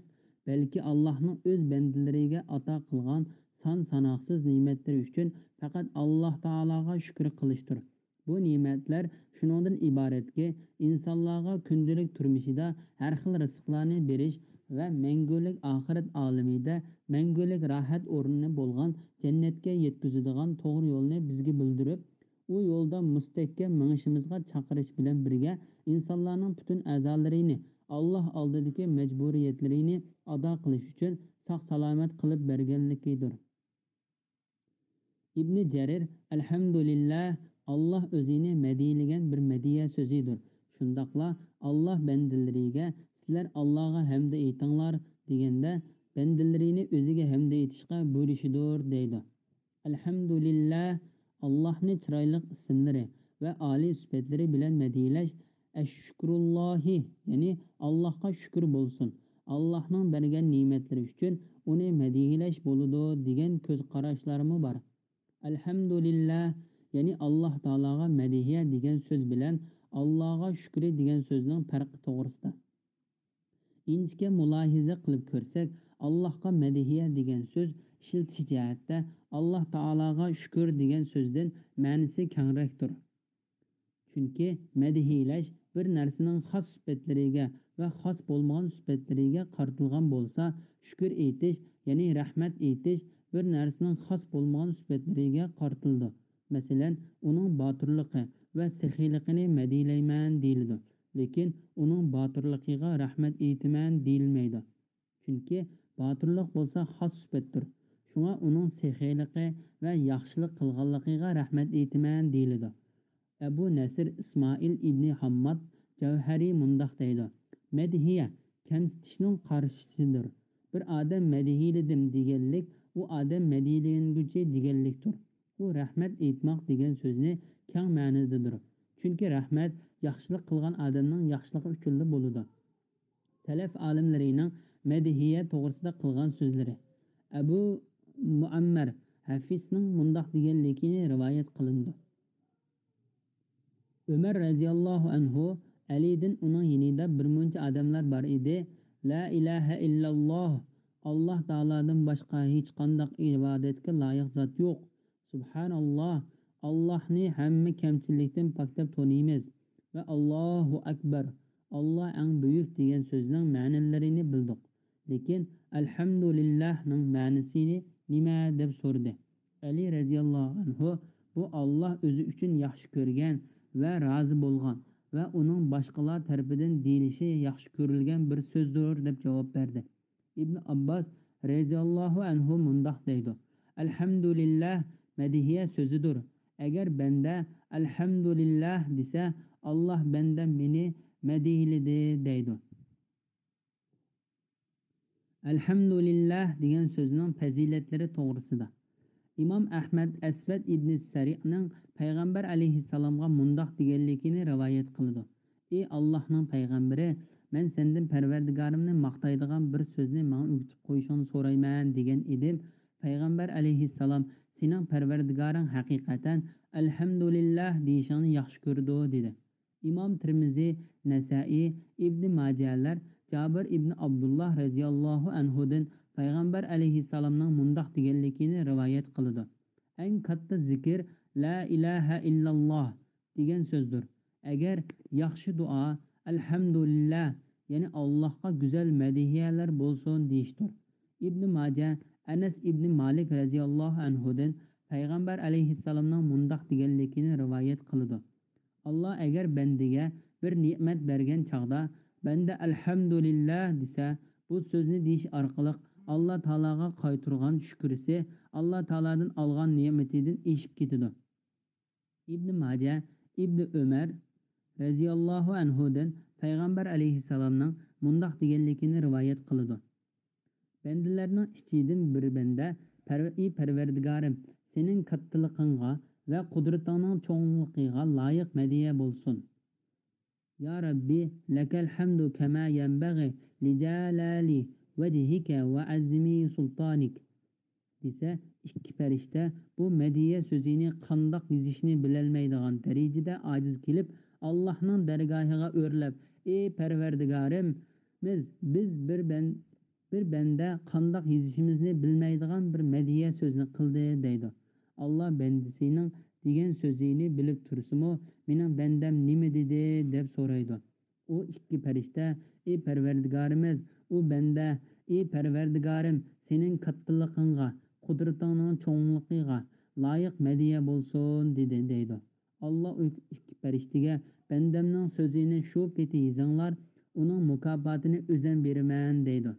بەلكى ئاللانىڭ ئۆز بەندىلىرىگە ئاتا قىلغان سان-ساناقسىز نېمەتلىرى ئۈچۈن پەقەت ئاللا تائالاغا شۈكۈر قىلىشتۇر. بۇ نېمەتلەر شۇنىڭدىن ئىبارەتكى، ئىنسانلارغا كۈندىلىك تۇرمۇشىدا ھەر خىل رىزىقلارنى بېرىش ۋە مەڭگۈلۈك ئاخىرەت ئالىمىدە مەڭگۈلۈك راھەت ئورنى بولغان جەننەتكە يەتكۈزىدىغان توغرا يولنى بىزگە بىلدۈرۈپ، ئۇ يولدا مۇستەھكەم مېڭىشىمىزغا چاقىرىش بىلەن بىرگە، ئىنسانلارنىڭ پۈتۈن ئەزالىرىنى ئاللا ئالدىدىكى مەجبۇرىيەتلىرىنى ئادا قىلىش ئۈچۈن ساق-سالامەت قىلىپ بەرگەنلىكىدۇر. ئىبنى جەرىر، ئەلھەمدۇلىللا، ئاللا ئۆزىنى مەدھىيلىگەن بىر مەدھىيە سۆزىدۇر. شۇنداقلا ئاللا بەندىلىرىگە، سىلەر ئاللاغا ھەمدە ئېيتىڭلار دېگەندە، بەندىلىرىنى ئۆزىگە ھەمدە ئېيتىشقا بۇيرۇشىدۇر دەيدۇ. ئەلھەمدۇلىللا، ئاللاھنى چىرايلىق ئىسىملىرى ۋە ئالىي سۈپەتلىرى بىلەن مەدھىيلەش، ئەششۇكرۇللاھى، يەنى ئاللاھقا شۈكۈر بولسۇن، ئاللاھنىڭ بەرگەن نېمەتلىرى ئۈچۈن ئۇنى مەدھىيلەش بولىدۇ دېگەن كۆز قاراشلارمۇ بار. ئەلھەمدۇلىللا، يەنى ئاللاھ تائالاغا مەدھىيە دېگەن سۆز بىلەن ئاللاغا شۈكرى دېگەن سۆزنىڭ پەرقى توغرىسىدا. ئىنچىكە مۇلاھىزە قىلىپ كۆرسەك، ئاللاھقا مەدھىيە دېگەن سۆز ئىشلىتىش جەھەتتە ئاللاھ تائالاغا شۈكۈر دېگەن سۆزدىن مەنىسى كەڭرەكتۇر. چۈنكى مەدھىيلەش بىر نەرسىنىڭ خاس سۈپەتلىرىگە ۋە خاس بولمىغان سۈپەتلىرىگە قارىتىلغان بولسا، شۈكۈر ئېيتىش، يەنى رەھمەت ئېيتىش بىر نەرسىنىڭ خاس بولمىغان سۈپەتلىرىگە قارىتىلىدۇ. مەسىلەن، ئۇنىڭ باتۇرلۇقى ۋە سېخىيلىقىنى مەدھىيلەيمەن دېيىلىدۇ. لېكىن ئۇنىڭ باتۇرلۇقىغا رەھمەت ئېيتىمەن دېيىلمەيدۇ. چۈنكى باتۇرلۇق بولسا خاس سۈپەتتۇر. شۇڭا ئۇنىڭ سېخىيلىقى ۋە ياخشىلىق قىلغانلىقىغا رەھمەت ئېيتىمەن دېيىلىدۇ. ئەبۇ نەسىر ئىسمائىل ئىبنى ھامماد جەۋھەرى مۇنداق دەيدۇ: مەدھىيە كەمسىتىشنىڭ قارشىسىدۇر. بىر ئادەم مەدھىيلىدىم دېگەنلىك ئۇ ئادەم مەدھىيلەنگۈچى دېگەنلىكتۇر. ئۇ رەھمەت ئېيتماق دېگەن سۆزنى كەڭ مەنىدىدۇر. چۈنكى رەھمەت ياخشىلىق قىلغان ئادەمنىڭ ياخشىلىقى ئۈچۈنلا بولىدۇ. سەلەف ئالىملىرىنىڭ مەدھىيە توغرىسىدا قىلغان سۆزلىرى. ئەبۇ مۇئەممەر ھەفىسنىڭ مۇنداق دېگەنلىكىنى رىۋايەت قىلىنىدۇ: ئۆمەر رەزىياللاھۇ ئەنھۇ، ئەلىدىن ئۇنىڭ يېنىدا بىر مۇنچە ئادەملەر بار ئىدى. لا ئىلاھە ئىللاللاھ، ئاللاھ تائالادىن باشقا ھېچقانداق ئىبادەتكە لايىق زات يوق. سۇبھاناللاھ، ئاللاھنى ھەممە كەمچىلىكتىن پاكلاپ تونۇيمىز. ۋە ئاللاھۇ ئەكبەر، ئاللاھ ئەڭ بۈيۈك دېگەن سۆزنىڭ مەنىلىرىنى بىلدۇق. لېكىن ئەلھەمدۇلىللاھنىڭ مەنىسى نېمە دەپ سورىدى. ئەلى رەزىياللاھۇ ئەنھۇ، بۇ ئاللاھ ئۆزى ئۈچۈن ياخشى كۆرگەن ۋە رازى بولغان ۋە ئۇنىڭ باشقىلار تەرىپىدىن دېيىلىشى ياخشى كۆرۈلگەن بىر سۆزدۇر دەپ جاۋاب بەردى. ئىبن ئابباس رەزىياللاھۇ ئەنھۇ مۇنداق دەيدۇ، ئەلھەمدۇلىللاھ مەدھىيە سۆزىدۇر. ئەگەر بەندە ئەلھەمدۇلىللاھ دېسە، ئاللاھ بەندەم مېنى مەدھىيلىدى دەيدۇ. ئەلھەمدۇلىللاھ دېگەن سۆزنىڭ پەزىلەتلىرى توغرىسىدا. ئىمام ئەھمەد ئەسۋەد ئىبنى سەرىئنىڭ پەيغەمبەر ئەلەيھىسسالامغا مۇنداق دېگەنلىكىنى رىۋايەت قىلىدۇ، ئى ئاللاھنىڭ پەيغەمبىرى، مەن سەندىن پەرۋەردىگارىمنى ماختايدىغان بىر سۆزنى ماڭا ئۆگىتىپ قويۇشۇڭنى سورايمەن دېگەن ئىدىم. پەيغەمبەر ئەلەيھىسسالام، سېنىڭ پەرۋەردىگارىڭ ھەقىقەتەن ئەلھەمدۇلىللاھ دېيىشىڭنى ياخشى كۆرىدۇ دېدى. ئىمام تىرمىزى، نەسائىي، ئىبنى ماجەلەر جابىر ئىبنى ئابدۇللاھ رەزىياللاھۇ ئەنھۇدىن پەيغەمبەر ئەلەيھىسسالامنىڭ مۇنداق دېگەنلىكىنى رىۋايەت قىلىدۇ، ئەڭ كاتتا زىكىر لا ئىلاھە ئىللاللاھ دېگەن سۆزدۇر. ئەگەر ياخشى دۇئا ئەلھەمدۇلىللاھ، يەنى ئاللاھقا گۈزەل مەدھىيەلەر بولسۇن دېيىشتۇر. ئىبنى ماجە ئەنەس ئىبنى مالىك رەزىياللاھۇ ئەنھۇدىن پەيغەمبەر ئەلەيھىسسالامنىڭ مۇنداق دېگەنلىكىنى رىۋايەت قىلىدۇ، ئاللاھ ئەگەر بەندىگە بىر نېمەت بەرگەن چاغدا، بەندە ئەلھەمدۇلىللاھ دېسە، بۇ سۆزنى دېيىش ئارقىلىق ئاللاھ تائالاغا قايتۇرغان شۈكرىسى ئاللاھ تائالادىن ئالغان نېمىتىدىن ئېشىپ كېتىدۇ. ئىبنى ماجە ئىبنى ئۆمەر رەزىياللاھۇ ئەنھۇدىن پەيغەمبەر ئەلەيھىسسالامنىڭ مۇنداق دېگەنلىكىنى رىۋايەت قىلىدۇ، بەندىلەرنىڭ ئىچىدىن بىر بەندە، پەرۋە-، ئى پەرۋەردىگارىم، سېنىڭ كاتتىلىقىڭغا ۋە قۇدرىتىڭنىڭ چوڭلۇقىغا لايىق مەدھىيە بولسۇن. يا رەببى، لەكەل ھەمدۇ كەما يەنبەغى لىجالالى ۋەجھىكە ۋە ئەزىمى سۇلتانىك دېسە، ئىككى پەرىشتە بۇ مەدھىيە سۆزىنى قانداق يېزىشنى بىلەلمەيدىغان دەرىجىدە ئاجىز كېلىپ، ئاللاھنىڭ دەرگاھىغا ئۆرلەپ، ئى پەرۋەردىگارىمىز، بىز بىر بەن-، بىر بەندە قانداق يېزىشىمىزنى بىلمەيدىغان بىر مەدھىيە سۆزنى قىلدى دەيدۇ. ئاللاھ بەندىسىنىڭ دېگەن سۆزىنى بىلىپ تۇرسىمۇ، مېنىڭ بەندەم نېمە دېدى دەپ سورايدۇ. ئۇ ئىككى پەرىشتە، ئى پەرۋەردىگارىمىز، ئۇ بەندە، ئى پەرۋەردىگارىم، سېنىڭ كاتتىلىقىڭغا، قۇدرىتىڭنىڭ چوڭلۇقىغا لايىق مەدھىيە بولسۇن دېدى دەيدۇ. ئاللاھ ئۇ ئىككى پەرىشتىگە، بەندەمنىڭ سۆزىنى شۇ پېتى يېزىڭلار، ئۇنىڭ مۇكاپاتىنى ئۆزەم بېرىمەن دەيدۇ.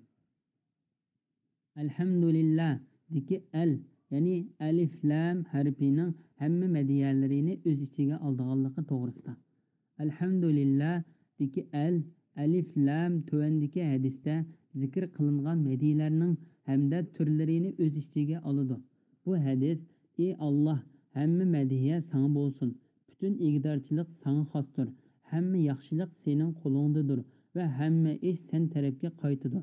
ئەلھەمدۇلىللاھ دىكى ئەل، يەنى ئەلىف لام ھەرپىنىڭ ھەممە مەدھىيەلىرىنى ئۆز ئىچىگە ئالىدىغانلىقى توغرىسىدا. ئەلھەمدۇلىللاھ دىكى ئەل، ئەلىف لام تۆۋەندىكى ھەدىستە زىكىر قىلىنغان مەدھىيەلەرنىڭ ھەمدە تۈرلىرىنى ئۆز ئىچىگە ئالىدۇ. بۇ ھەدىس، ئى ئاللاھ، ھەممە مەدھىيە ساڭا بولسۇن، پۈتۈن ئىگىدارچىلىق ساڭا خاستۇر، ھەممە ياخشىلىق سېنىڭ قولۇڭدىدۇر ۋە ھەممە ئىش سەن تەرەپكە قايتىدۇ.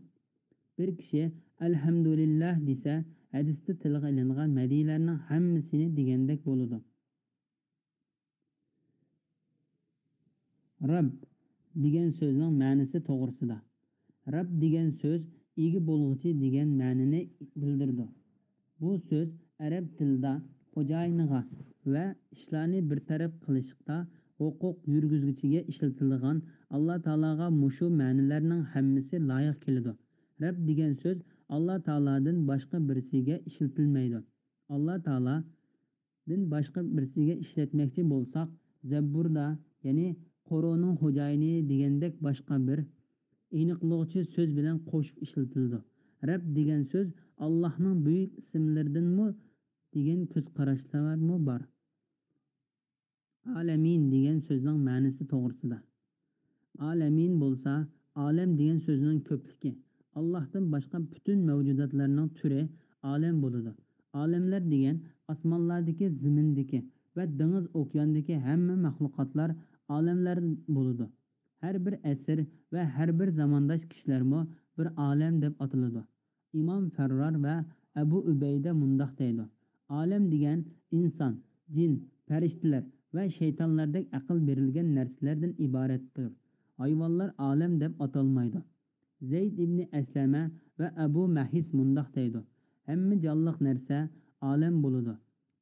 بىر كىشى ئەلھەمدۇلىللاھ دېسە، ھەدىستە تىلغا ئېلىنغان مەدھىيەلەرنىڭ ھەممىسىنى دېگەندەك بولىدۇ. رەب دېگەن سۆزنىڭ مەنىسى توغرىسىدا. رەب دېگەن سۆز ئىگە بولغۇچى دېگەن مەنىنى بىلدۈرىدۇ. بۇ سۆز ئەرەب تىلىدا خوجايىنىغا ۋە ئىشلارنى بىر تەرەپ قىلىشتا ھوقۇق يۈرگۈزگۈچىگە ئىشلىتىلىدىغان، ئاللا تائالاغا مۇشۇ مەنىلەرنىڭ ھەممىسى لايىق كېلىدۇ. رەب دېگەن سۆز ئاللا تائالادىن باشقا بىرسىگە ئىشلىتىلمەيدۇ. ئاللا تائالادىن باشقا بىرسىگە ئىشلەتمەكچى بولساق، زەبۇردا، يەنى قورۇنىڭ خوجايىنى دېگەندەك باشقا بىر ئېنىقلىغۇچى سۆز بىلەن قوشۇپ ئىشلىتىلىدۇ. رەب دېگەن سۆز ئاللاھنىڭ بۈيۈك ئىسىملىرىدىنمۇ دېگەن كۆز قاراشلارمۇ بار. ئالەمىن دېگەن سۆزنىڭ مەنىسى توغرىسىدا. ئالەمىن بولسا، ئالەم دېگەن سۆزنىڭ كۆپلۈكى. ئاللاھتىن باشقا پۈتۈن مەۋجۇداتلارنىڭ تۈرى ئالەم بولىدۇ. ئالەملەر دېگەن ئاسمانلاردىكى، زېمىندىكى ۋە دېڭىز ئوكياندىكى ھەممە مەخلۇقاتلار ئالەملەر بولىدۇ. ھەر بىر ئەسىر ۋە ھەر بىر زامانداش كىشىلەرمۇ بىر ئالەم دەپ ئاتىلىدۇ. ئىمام فەررار ۋە ئەبۇ ئۈبەيدە مۇنداق دەيدۇ، ئالەم دېگەن ئىنسان، جىن، پەرىشتىلەر ۋە شەيتانلاردەك ئەقىل بېرىلگەن نەرسىلەردىن ئىبارەتتۇر. ھايۋانلار ئالەم دەپ ئاتالمايدۇ. زەيد ئىبنى ئەسلەمە ۋە ئەبۇ مەھىس مۇنداق دەيدۇ: ھەممە جانلىق نەرسە ئالەم بولىدۇ.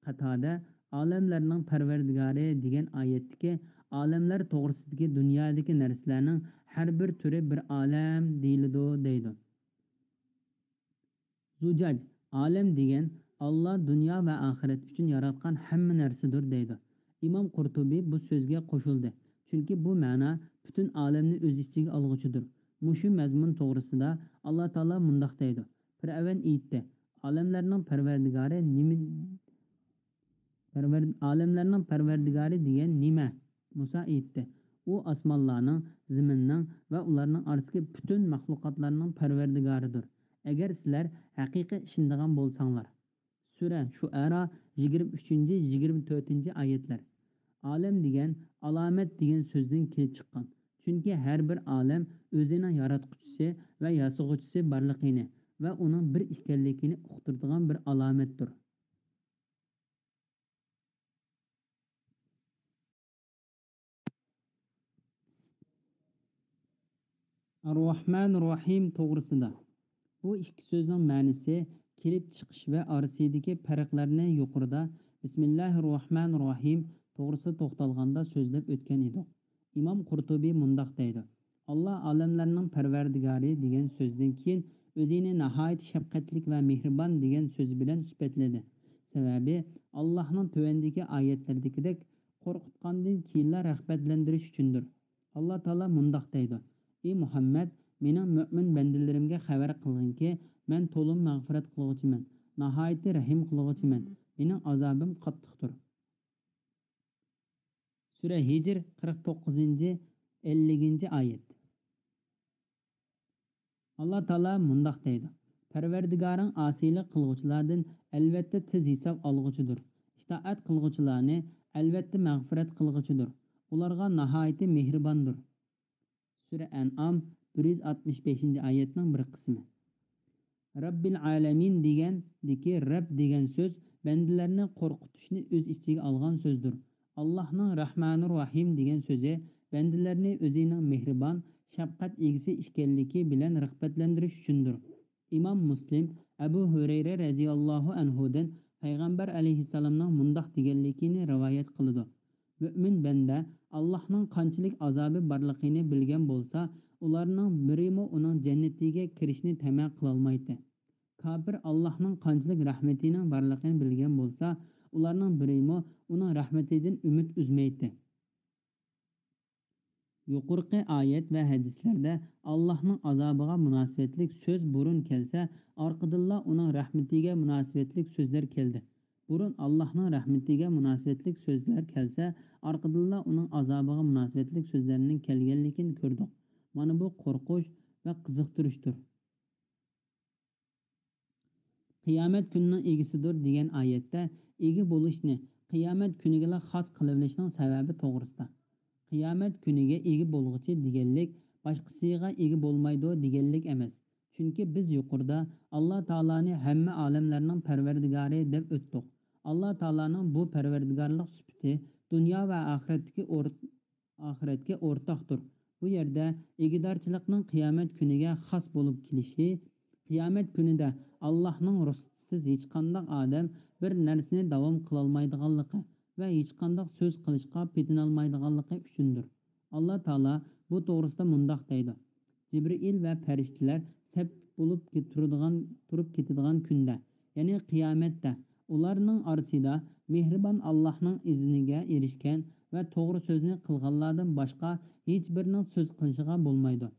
قاتادە ئالەملەرنىڭ پەرۋەردىگارى دېگەن ئايەتتىكى ئالەملەر توغرىسىدىكى دۇنيادىكى نەرسىلەرنىڭ ھەر بىر تۈرى بىر ئالەم دېيىلىدۇ دەيدۇ. زۇجاج، ئالەم دېگەن ئاللا دۇنيا ۋە ئاخىرەت ئۈچۈن ياراتقان ھەممە نەرسىدۇر دەيدۇ. ئىمام قۇرتۇبى بۇ سۆزگە قوشۇلدى، چۈنكى بۇ مەنا پۈتۈن ئالەمنى ئۆز ئىچىگە ئالغۇچىدۇر. مۇشۇ مەزمۇن توغرىسىدا ئاللا تائالا مۇنداق دەيدۇ: پىرئەۋن ئېيتتى، ئالەملەرنىڭ پەرۋەردىگارى نېمە؟ پەرۋەر-، ئالەملەرنىڭ پەرۋەردىگارى دېگەن نېمە؟ مۇسا ئېيتتى، ئۇ ئاسمانلارنىڭ، زېمىننىڭ ۋە ئۇلارنىڭ ئارىسىدىكى پۈتۈن مەخلۇقاتلارنىڭ پەرۋەردىگارىدۇر، ئەگەر سىلەر ھەقىقىي ئىشىنىدىغان بولساڭلار. سۈرە شۇئەرا، يىگىرمە ئۈچىنچى، يىگىرمە تۆتىنچى ئايەتلەر. ئالەم دېگەن ئالامەت دېگەن سۆزدىن كېلىپ چىققان. چۈنكى ھەر بىر ئالەم ئۆزىنىڭ ياراتقۇچىسى ۋە ياسىغۇچىسى بارلىقىنى ۋە ئۇنىڭ بىر ئىكەنلىكىنى ئۇقتۇرىدىغان بىر ئالامەتتۇر. ئەر-راھمان رەھىم توغرىسىدا. بۇ ئىككى سۆزنىڭ مەنىسى، كېلىپ چىقىش ۋە ئارىسىدىكى پەرقلەرنى يۇقىرىدا بىسمىللاھىر راھمانىر راھىم توغرىسىدا توختالغاندا سۆزلەپ ئۆتكەن ئىدۇق. ئىمام قۇرتۇبى مۇنداق دەيدۇ: ئاللا ئالەملەرنىڭ پەرۋەردىگارى دېگەن سۆزدىن كېيىن ئۆزىنى ناھايىتى شەپقەتلىك ۋە مېھرىبان دېگەن سۆز بىلەن سۈپەتلىدى. سەۋەبى، ئاللانىڭ تۆۋەندىكى ئايەتلەردىكىدەك قورقۇتقاندىن كېيىنلا رىغبەتلەندۈرۈش ئۈچۈندۇر. ئاللا تائالا مۇنداق دەيدۇ: ئى مۇھەممەد، مېنىڭ مۆمىن بەندىلىرىمگە خەۋەر قىلغىنكى، مەن تولىمۇ مەغپىرەت قىلغۇچىمەن، ناھايىتى رەھىم قىلغۇچىمەن، مېنىڭ ئازابىم قاتتىقتۇر. سۈرە ھىجر، قىرىق توققۇزىنچى، ئەللىكىنچى ئايەت. ئاللا تائالا مۇنداق دەيدۇ: پەرۋەردىگارىڭ ئاسىيلىق قىلغۇچىلاردىن ئەلۋەتتە تېز ھېساب ئالغۇچىدۇر، ئىتائەت قىلغۇچىلارنى ئەلۋەتتە مەغپىرەت قىلغۇچىدۇر، ئۇلارغا ناھايىتى مېھرىباندۇر. سۈرە ئەنئام، بىر يۈز ئاتمىش بەشىنچى ئايەتنىڭ بىر قىسمى. رەببىل ئالەمىن دېگەندىكى رەب دېگەن سۆز بەندىلەرنى قورقۇتۇشنى ئۆز ئىچىگە ئالغان سۆزدۇر. ئاللاھنىڭ رەھمانىر رەھىم دېگەن سۆزى بەندىلەرنى ئۆزىنىڭ مېھرىبان، شەپقەت ئىگىسى ئىكەنلىكى بىلەن رىغبەتلەندۈرۈش ئۈچۈندۇر. ئىمام مۇسلىم ئەبۇ ھۇرەيرە رەزىياللاھۇ ئەنھۇدىن پەيغەمبەر ئەلەيھىسسالامنىڭ مۇنداق دېگەنلىكىنى رىۋايەت قىلىدۇ: مۆمىن بەندە ئاللاھنىڭ قانچىلىك ئازابى بارلىقىنى بىلگەن بولسا، ئۇلارنىڭ بىرىمۇ ئۇنىڭ جەننىتىگە كىرىشنى تەمە قىلالمايتتى. كاپىر ئاللاھنىڭ قانچىلىك رەھمىتىنىڭ بارلىقىنى بىلگەن بولسا، ئۇلارنىڭ بىرىمۇ ئۇنىڭ رەھمىتىدىن ئۈمىد ئۈزمەيتتى. يۇقىرىقى ئايەت ۋە ھەدىسلەردە ئاللاھنىڭ ئازابىغا مۇناسىۋەتلىك سۆز بۇرۇن كەلسە، ئارقىدىنلا ئۇنىڭ رەھمىتىگە مۇناسىۋەتلىك سۆزلەر كەلدى. بۇرۇن ئاللاھنىڭ رەھمىتىگە مۇناسىۋەتلىك سۆزلەر كەلسە، ئارقىدىنلا ئۇنىڭ ئازابىغا مۇناسىۋەتلىك سۆزلەرنىڭ كەلگەنلىكىنى كۆردۇق. مانا بۇ قورقۇش ۋە قىزىقتۇرۇشتۇر. قىيامەت كۈنىنىڭ ئىگىسىدۇر دېگەن ئايەتتە ئىگە بولۇشنى قىيامەت كۈنىگىلا خاس قىلىۋېلىشنىڭ سەۋەبى توغرىسىدا. قىيامەت كۈنىگە ئىگە بولغۇچى دېگەنلىك باشقىسىغا ئىگە بولمايدۇ دېگەنلىك ئەمەس. چۈنكى بىز يۇقىرىدا ئاللا تائالانى ھەممە ئالەملەرنىڭ پەرۋەردىگارى دەپ ئۆتتۇق. ئاللا تائالانىڭ بۇ پەرۋەردىگارلىق سۈپىتى دۇنيا ۋە ئاخىرەتتىكى ئور-، ئاخىرەتكە ئورتاقتۇر. بۇ يەردە ئىگىدارچىلىقنىڭ قىيامەت كۈنىگە خاس بولۇپ كېلىشى، قىيامەت كۈنىدە ئاللاھنىڭ رۇخسىتىسىز ھېچقانداق ئادەم بىر نەرسىنى داۋام قىلالمايدىغانلىقى ۋە ھېچقانداق سۆز قىلىشقا پېتىنالمايدىغانلىقى ئۈچۈندۇر. ئاللا تائالا بۇ توغرىسىدا مۇنداق دەيدۇ: جىبرىئىل ۋە پەرىشتىلەر سەپ بولۇپ كېت-، تۇرىدىغان، تۇرۇپ كېتىدىغان كۈندە، يەنى قىيامەتتە، ئۇلارنىڭ ئارىسىدا مېھرىبان ئاللاھنىڭ ئىزنىگە ئېرىشكەن ۋە توغرا سۆزنى قىلغانلاردىن باشقا ھېچبىرىنىڭ سۆز قىلىشىغا بولمايدۇ.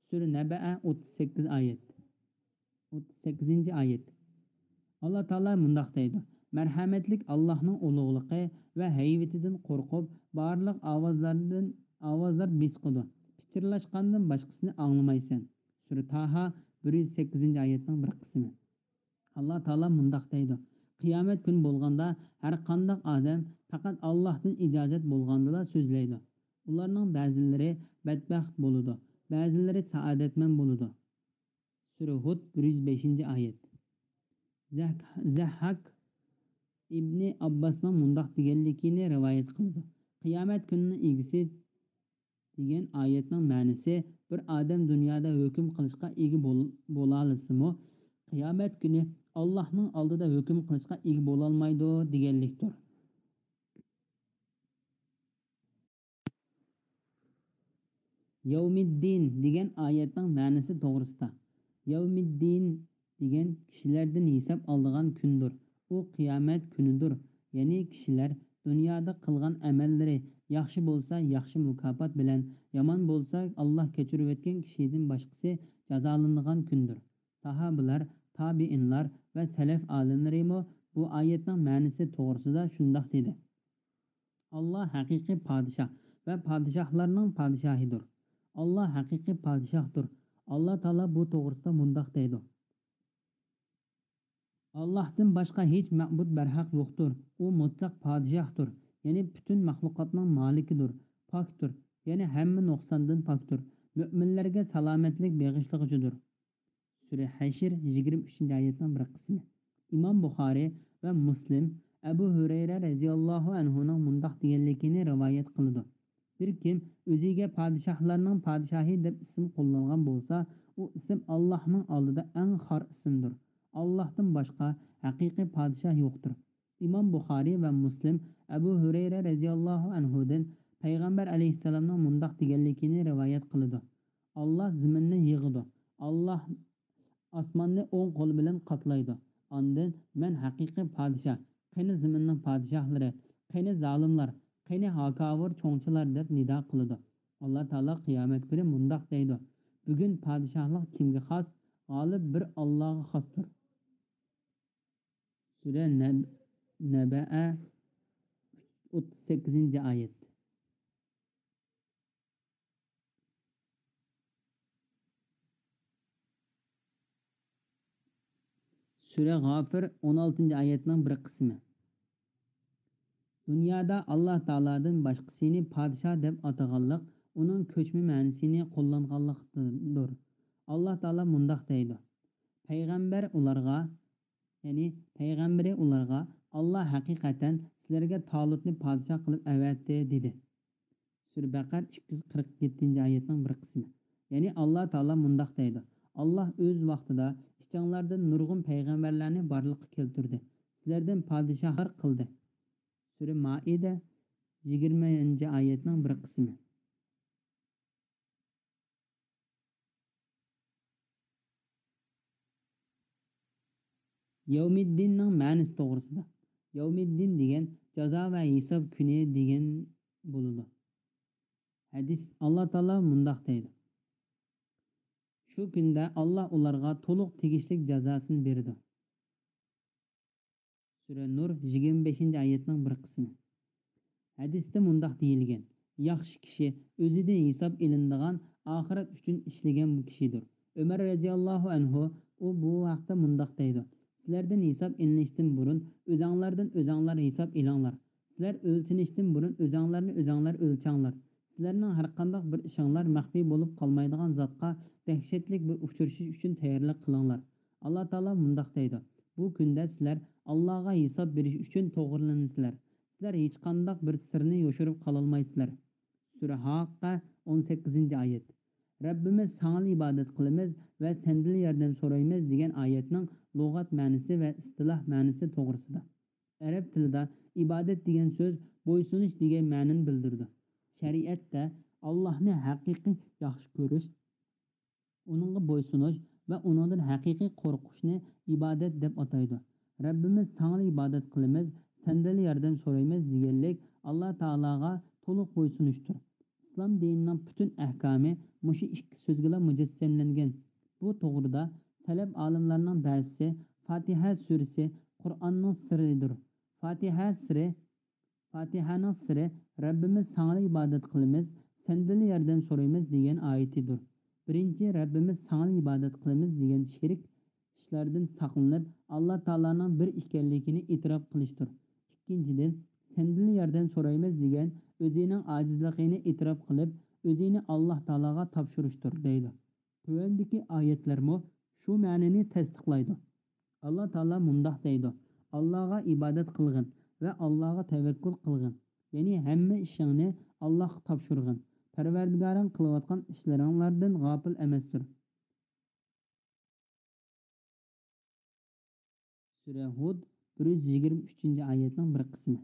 سۈرە نەبەئە، ئوتتۇز سەككىز ئايەت. ئوتتۇز سەككىزىنچى ئايەت. ئاللا تائالا مۇنداق دەيدۇ: مەرھەمەتلىك ئاللاھنىڭ ئۇلۇغلۇقى ۋە ھەيۋىتىدىن قورقۇپ، بارلىق ئاۋازلاردىن، ئاۋازلار بېسىقىدۇ. پىچىرلاشقاندىن باشقىسىنى ئاڭلىمايسەن. سۈرە تاھا، بىر يۈز سەككىزىنچى ئايەتنىڭ بىر قىسمى. ئاللا تائالا مۇنداق دەيدۇ: قىيامەت كۈنى بولغاندا، ھەر قانداق ئادەم پەقەت ئاللاھتىن ئىجازەت بولغاندىلا سۆزلەيدۇ. ئۇلارنىڭ بەزىلىرى بەتبەخت بولىدۇ، بەزىلىرى سائادەتمەن بولىدۇ. سۈرە ھۇد، بىر يۈز بەشىنچى ئايەت. زەھ-، زەھھاك ئىبنى ئابباسنىڭ مۇنداق دېگەنلىكىنى رىۋايەت قىلىدۇ: قىيامەت كۈنىنىڭ ئىگىسى دېگەن ئايەتنىڭ مەنىسى بىر ئادەم دۇنيادا ھۆكۈم قىلىشقا ئىگە بول-، بولالىسىمۇ، قىيامەت كۈنى ئاللاھنىڭ ئالدىدا ھۆكۈم قىلىشقا ئىگە بولالمايدۇ دېگەنلىكتۇر. يەۋمىددىن دېگەن ئايەتنىڭ مەنىسى توغرىسىدا. يەۋمىددىن دېگەن كىشىلەردىن ھېساب ئالىدىغان كۈندۇر. ئۇ قىيامەت كۈنىدۇر. يەنى كىشىلەر دۇنيادا قىلغان ئەمەللىرى ياخشى بولسا، ياخشى مۇكاپات بىلەن، يامان بولسا، ئاللاھ كەچۈرۈۋەتكەن كىشىدىن باشقىسى جازالىنىدىغان كۈندۇر. ساھابىلار، تابىئىنلار ۋە سەلەف ئالىملىرىمۇ بۇ ئايەتنىڭ مەنىسى توغرىسىدا شۇنداق دېدى. ئاللاھ ھەقىقىي پادىشاھ ۋە پادىشاھلارنىڭ پادىشاھىدۇر. ئاللاھ ھەقىقىي پادىشاھتۇر. ئاللاھ تائالا بۇ توغرىسىدا مۇنداق دەيدۇ: ئاللاھتىن باشقا ھېچ مەبۇد بەرھەق يوقتۇر. ئۇ مۇتلەق پادىشاھتۇر، يەنى پۈتۈن مەخلۇقاتنىڭ مالىكىدۇر، پاكتۇر، يەنى ھەممە نۇقساندىن پاكتۇر. مۆمىنلەرگە سالامەتلىك بېغىشلىغۇچىدۇر. سۈرە ھەشر، يىگىرمە ئۈچىنچى ئايەتنىڭ بىر قىسمى. ئىمام بۇخارى ۋە مۇسلىم ئەبۇ ھۇرەيرە رەزىياللاھۇ ئەنھۇنىڭ مۇنداق دېگەنلىكىنى رىۋايەت قىلىدۇ: بىر كىم ئۆزىگە پادىشاھلارنىڭ پادىشاھى دەپ ئىسىم قوللانغان بولسا، ئۇ ئىسىم ئاللاھنىڭ ئالدىدا ئەڭ خار ئىسىمدۇر. ئاللاھتىن باشقا ھەقىقىي پادىشاھ يوقتۇر. ئىمام بۇخارى ۋە مۇسلىم ئەبۇ ھۇرەيرە رەزىياللاھۇ ئەنھۇدىن پەيغەمبەر ئەلەيھىسسالامنىڭ مۇنداق دېگەنلىكىنى رىۋايەت قىلىدۇ: ئاللاھ زېمىننى يىغىدۇ. ئاللاھ ئاسماننى ئوڭ قولى بىلەن قاپلايدۇ. ئاندىن: مەن ھەقىقىي پادىشاھ. قېنى زېمىننىڭ پادىشاھلىرى؟ قېنى زالىملار؟ قېنى ھاكاۋۇر چوڭچىلار؟ دەپ نىدا قىلىدۇ. ئاللاھ تائالا قىيامەت كۈنى مۇنداق دەيدۇ: بۈگۈن پادىشاھلىق كىمگە خاس؟ غالىب بىر ئاللاھقا خاستۇر. سۈرە نەب-، نەبەئە، ئوتتۇز سەككىزىنچى ئايەت. سۈرە غافىر، ئون ئالتىنچى ئايەتنىڭ بىر قىسمى. دۇنيادا ئاللاھ تائالادىن باشقىسىنى پادىشاھ دەپ ئاتىغانلىق ئۇنىڭ كۆچمە مەنىسىنى قوللانغانلىقتىندۇر. ئاللاھ تائالا مۇنداق دەيدۇ: پەيغەمبەر ئۇلارغا، يەنى پەيغەمبىرى ئۇلارغا، ئاللاھ ھەقىقەتەن سىلەرگە تالۇتنى پادىشاھ قىلىپ ئەۋەتتى، دېدى. سۈرە بەقەر، ئىككى يۈز قىرىق يەتتىنچى ئايەتنىڭ بىر قىسمى. يەنى ئاللاھ تائالا مۇنداق دەيدۇ: ئاللاھ ئۆز ۋاقتىدا ئىچىڭلاردىن نۇرغۇن پەيغەمبەرلەرنى بارلىققا كەلتۈردى، سىلەردىن پادىشاھلار قىلدى. سۈرە مائىدە، يىگىرمىنچى ئايەتنىڭ بىر قىسمى. يەۋمىددىننىڭ مەنىسى توغرىسىدا. يەۋمىددىن دېگەن جازا ۋە ھېساب كۈنى دېگەن بولىدۇ. ھەدىس، ئاللاھ تائالا مۇنداق دەيدۇ: شۇ كۈندە ئاللاھ ئۇلارغا تولۇق تېگىشلىك جازاسىنى بېرىدۇ. سۈرە نۇر، يىگىرمە بەشىنچى ئايەتنىڭ بىر قىسمى. ھەدىستە مۇنداق دېيىلگەن: ياخشى كىشى ئۆزىدىن ھېساب ئېلىنىدىغان، ئاخىرەت ئۈچۈن ئىشلىگەن كىشىدۇر. ئۆمەر رەزىياللاھۇ ئەنھۇ، ئۇ بۇ ھەقتە مۇنداق دەيدۇ: سىلەردىن ھېساب ئېلىنىشتىن بۇرۇن ئۆزەڭلاردىن ئۆزەڭلار ھېساب ئېلىڭلار. سىلەر ئۆلچىنىشتىن بۇرۇن ئۆزەڭلارنى ئۆزەڭلار ئۆلچەڭلار. سىلەرنىڭ ھەرقانداق بىر ئىشىڭلار مەخپىي بولۇپ قالمايدىغان زاتقا دەھشەتلىك بىر ئۇچرىشىش ئۈچۈن تەييارلىق قىلىڭلار. ئاللاھ تائالا مۇنداق دەيدۇ: بۇ كۈندە سىلەر ئاللاھقا ھېساب بېرىش ئۈچۈن توغرىلىنىسىلەر. سىلەر ھېچقانداق بىر سىرنى يوشۇرۇپ قالالمايسىلەر. سۈرە ھاققە، ئون سەككىزىنچى ئايەت. رەببىمىز ساڭىلا ئىبادەت قىلىمىز ۋە سەندىلا ياردەم سورايمىز دېگەن ئايەتنىڭ لۇغەت مەنىسى ۋە ئىستىلاھ مەنىسى توغرىسىدا. ئەرەب تىلىدا ئىبادەت دېگەن سۆز بويسۇنۇش دېگەن مەنىنى بىلدۈرىدۇ. شەرىئەتتە ئاللاھنى ھەقىقىي ياخشى كۆرۈش، ئۇنىڭغا بويسۇنۇش ۋە ئۇنىڭدىن ھەقىقىي قورقۇشنى ئىبادەت دەپ ئاتايدۇ. رەببىمىز ساڭىلا ئىبادەت قىلىمىز، سەندىنلا ياردەم سورايمىز دېگەنلىك ئاللاھ تائالاغا تولۇق بويسۇنۇشتۇر. ئىسلام دىنىنىڭ پۈتۈن ئەھكامى مۇشۇ ئىككى سۆزگىلا مۇجەسسەملەنگەن. بۇ توغرىدا سەلەپ ئالىملارنىڭ بەزىسى فاتىھە سۈرىسى قۇرئاننىڭ سىرىدۇر. فاتىھە سىرى، فاتىھەنىڭ سىرى رەببىمىز ساڭىلا ئىبادەت قىلىمىز، سەندىنلا ياردەم سورايمىز دېگەن ئايىتىدۇر. بىرىنچى، رەببىمىز ساڭىلا ئىبادەت قىلىمىز دېگەن شېرىك ئىشلاردىن ساقلىنىپ، ئاللاھ تائالانىڭ بىر ئىكەنلىكىنى ئېتىراپ قىلىشتۇر. ئىككىنچىدىن، سەندىنلا ياردەم سورايمىز دېگەن ئۆزىنىڭ ئاجىزلىقىنى ئېتىراپ قىلىپ، ئۆزىنى ئاللاھ تائالاغا تاپشۇرۇشتۇر، دەيدۇ. تۆۋەندىكى ئايەتلەرمۇ شۇ مەنىنى تەستىقلايدۇ. ئاللاھ تائالا مۇنداق دەيدۇ: ئاللاھقا ئىبادەت قىلغىن ۋە ئاللاھقا تەۋەككۈل قىلغىن، يەنى ھەممە ئىشىڭنى ئاللاھقا تاپشۇرغىن. پەرۋەردىگارىڭ قىلىۋاتقان ئىشلىرىڭلاردىن غاپىل ئەمەستۇر. سۈرە ھۇد، بىر يۈز يىگىرمە ئۈچىنچى ئايەتنىڭ بىر قىسمى.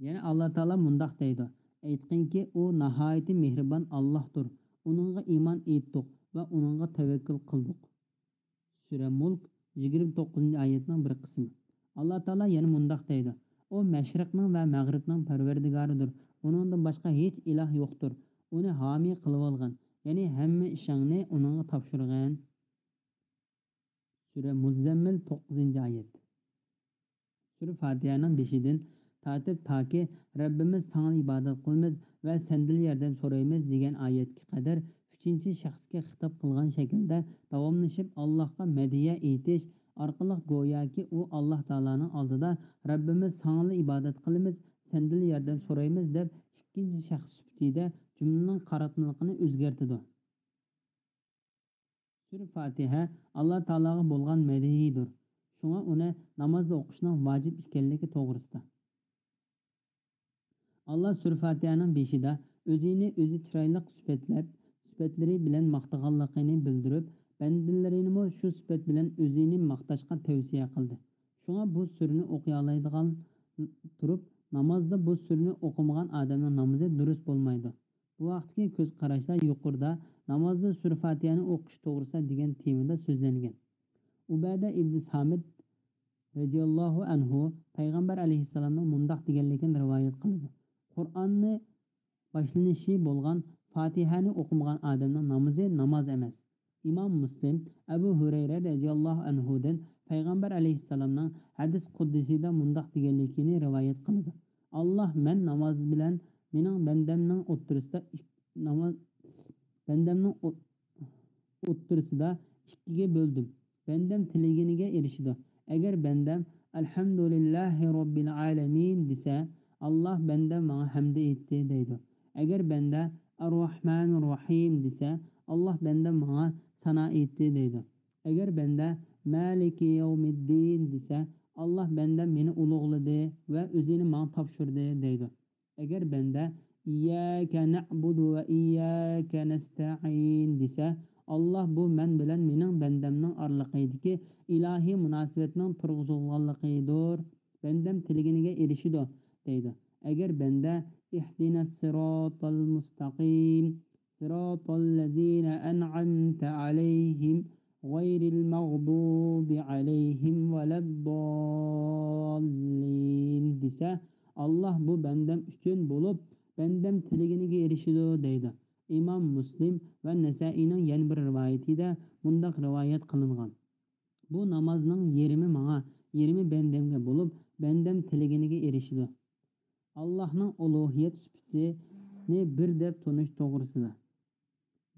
يەنە ئاللا تائالا مۇنداق دەيدۇ: ئېيتقىنكى، ئۇ ناھايىتى مېھرىبان ئاللاھتۇر، ئۇنىڭغا ئىمان ئېيتتۇق ۋە ئۇنىڭغا تەۋەككۈل قىلدۇق. سۈرە مۇلك، يىگىرمە توققۇزىنچى ئايەتنىڭ بىر قىسمى. ئاللا تائالا يەنە مۇنداق دەيدۇ: ئۇ مەشرىقنىڭ ۋە مەغرىبنىڭ پەرۋەردىگارىدۇر، ئۇنىڭدىن باشقا ھېچ ئىلاھ يوقتۇر، ئۇنى ھامىي قىلىۋالغىن، يەنى ھەممە ئىشىڭنى ئۇنىڭغا تاپشۇرغىن. سۈرە مۇززەممىل، توققۇزىنچى ئايەت. سۈرە فاتىھەنىڭ بېشىدىن تارتىپ تاكى «رەببىمىز، ساڭا ئىبادەت قىلىمىز ۋە سەندىن ياردەم سورايمىز» دېگەن ئايەتكە قەدەر ئۈچىنچى شەخسكە خىتاب قىلغان شەكىلدە داۋاملىشىپ، ئاللاھقا مەدھىيە ئېيتىش ئارقىلىق گوياكى ئۇ ئاللاھ تائالانىڭ ئالدىدا «رەببىمىز، ساڭىلا ئىبادەت قىلىمىز، سەندىنلا ياردەم سورايمىز» دەپ ئىككىنچى شەخس سۈپىتىدە جۈملىنىڭ قاراتمىلىقىنى ئۆزگەرتىدۇ. سۈرە فاتىھە ئاللا تائالاغا بولغان مەدھىيىدۇر. شۇڭا ئۇنى نامازدا ئوقۇشنىڭ ۋاجىپ ئىكەنلىكى توغرىسىدا. ئاللا سۈرە فاتىھەنىڭ بېشىدا ئۆزىنى ئۆزى چىرايلىق سۈپەتلەپ، سۈپەتلىرى بىلەن ماختىغانلىقىنى بىلدۈرۈپ، بەندىلىرىنىمۇ شۇ سۈپەت بىلەن ئۆزىنى ماختاشقا تەۋسىيە قىلدى. شۇڭا بۇ سۈرىنى ئوقۇيالايدىغان تۇرۇپ، نامازدا بۇ سۈرىنى ئوقۇمىغان ئادەمنىڭ نامىزى دۇرۇس بولمايدۇ. بۇ ھەقتىكى كۆز قاراشلار يۇقىرىدا نامازدا سۈرە فاتىھەنى ئوقۇش توغرىسىدا دېگەن تېمىدا سۆزلەنگەن. ئۇبادە ئىبنى سامىت رەزىياللاھۇ ئەنھۇ پەيغەمبەر ئەلەيھىسسالامنىڭ مۇنداق دېگەنلىكىنى رىۋايەت قىلىدۇ: قۇرئاننى باشلىنىشى بولغان فاتىھەنى ئوقۇمىغان ئادەمنىڭ نامىزى ناماز ئەمەس. ئىمام مۇسلىم ئەبۇ ھۇرەيرە رەزىياللاھۇ ئەنھۇدىن پەيغەمبەر ئەلەيھىسسالامنىڭ ھەدىس قۇدسىدا مۇنداق دېگەنلىكىنى رىۋايەت قىلىدۇ: ئاللاھ، مەن ناماز بىلەن مېنىڭ بەندەمنىڭ ئوتتۇرىسىدا ئىك-، ناماز، بەندەمنىڭ ئوت-، ئوتتۇرىسىدا ئىككىگە بۆلدۈم. بەندەم تىلىگىنىگە ئېرىشىدۇ. ئەگەر بەندەم «ئەلھەمدۇلىللاھى رەببىل ئالەمىن» دېسە، ئاللاھ، بەندەم ماڭا ھەمدە ئېيتتى دەيدۇ. ئەگەر بەندە «ئەرراھمانىر راھىم» دېسە، ئاللاھ، بەندەم ماڭا سانا ئېيتتى دەيدۇ. ئەگەر بەندە «مالىكى يەۋمىددىن» دېسە، ئاللاھ، بەندەم مېنى ئۇلۇغلىدى ۋە ئۆزىنى ماڭا تاپشۇردى دەيدۇ. ئەگەر بەندە «ئىيياكە نەئبۇدۇ ۋە ئىيياكە نەستەئىن» دېسە، ئاللاھ، بۇ مەن بىلەن مېنىڭ بەندەمنىڭ ئارىلىقىدىكى ئىلاھىي مۇناسىۋەتنىڭ تۇرغۇزۇلغانلىقىدۇر. بەندەم تىلىگىنىگە ئېرىشىدۇ دەيدۇ. ئەگەر بەندە «ئىھدىنەس سىراتەل مۇستەقىم، سىراتەللەزىنە ئەنئەمتە ئەلەيھىم، غەيرىل مەغدۇبى ئەلەيھىم ۋەلەدداللىن» دېسە، ئاللاھ، بۇ بەندەم ئۈچۈن بولۇپ، بەندەم تىلىگىنىگە ئېرىشىدۇ دەيدۇ. ئىمام مۇسلىم ۋە نەسەئىنىڭ يەنە بىر رىۋايىتىدە مۇنداق رىۋايەت قىلىنغان: بۇ نامازنىڭ يېرىمى ماڭا، يېرىمى بەندەمگە بولۇپ، بەندەم تىلىگىنىگە ئېرىشىدۇ. ئاللاھنىڭ ئۇلۇھىيەت سۈپىتىنى بىر دەپ تونۇش توغرىسىدا.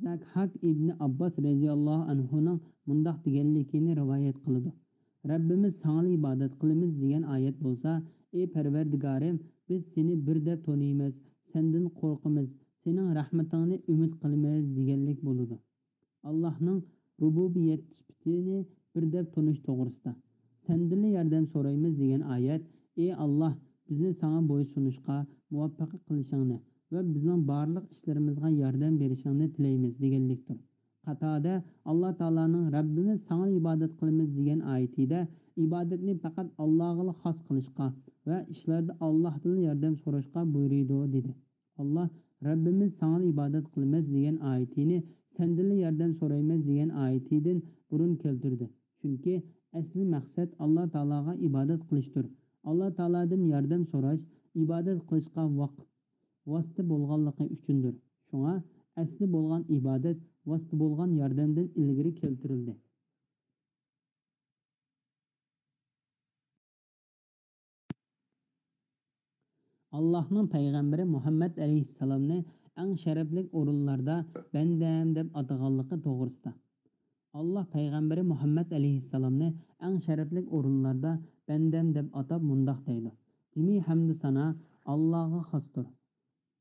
زاكھاك ئىبنى ئابباس رەزىياللاھۇ ئەنھۇنىڭ مۇنداق دېگەنلىكىنى رىۋايەت قىلىدۇ: رەببىمىز، ساڭىلا ئىبادەت قىلىمىز دېگەن ئايەت بولسا، ئى پەرۋەردىگارىم، بىز سېنى بىر دەپ تونۇيمىز، سەندىن قورقىمىز، سېنىڭ رەھمىتىڭنى ئۈمىد قىلىمىز دېگەنلىك بولىدۇ. ئاللاھنىڭ رۇبۇبىيەت سۈپىتىنى بىر دەپ تونۇش توغرىسىدا. سەندىنلا ياردەم سورايمىز دېگەن ئايەت، ئى ئاللاھ، بىزنى ساڭا بويسۇنۇشقا مۇۋەپپەق قىلىشىڭنى ۋە بىزنىڭ بارلىق ئىشلىرىمىزغا ياردەم بېرىشىڭنى تىلەيمىز دېگەنلىكتۇر. قاتادە ئاللاھ تائالانىڭ رەببىمىز ساڭا ئىبادەت قىلىمىز دېگەن ئايىتىدە ئىبادەتنى پەقەت ئاللاھقىلا خاس قىلىشقا ۋە ئىشلاردا ئاللاھتىنلا ياردەم سوراشقا بۇيرۇيدۇ دېدى. ئاللاھ رەببىمىز ساڭىلا ئىبادەت قىلىمىز دېگەن ئايىتىنى سەندىنلا ياردەم سورايمىز دېگەن ئايىتىدىن بۇرۇن كەلتۈردى. چۈنكى ئەسلى مەقسەت ئاللاھ تائالاغا ئىبادەت قىلىشتۇر. ئاللاھ تائالادىن ياردەم سوراش ئىبادەت قىلىشقا ۋاق-، ۋاسىتە بولغانلىقى ئۈچۈندۇر. شۇڭا ئەسلى بولغان ئىبادەت ۋاسىتە بولغان ياردەمدىن ئىلگىرى كەلتۈرۈلدى. ئاللاھنىڭ پەيغەمبىرى مۇھەممەد ئەلەيھىسسالامنى ئەڭ شەرەپلىك ئورۇنلاردا بەندەم دەپ ئاتىغانلىقى توغرىسىدا. ئاللاھ پەيغەمبىرى مۇھەممەد ئەلەيھىسسالامنى ئەڭ شەرەپلىك ئورۇنلاردا بەندەم دەپ ئاتاپ مۇنداق دەيدۇ: جىمى ھەمدۇ سانا ئاللاھقا خاستۇر.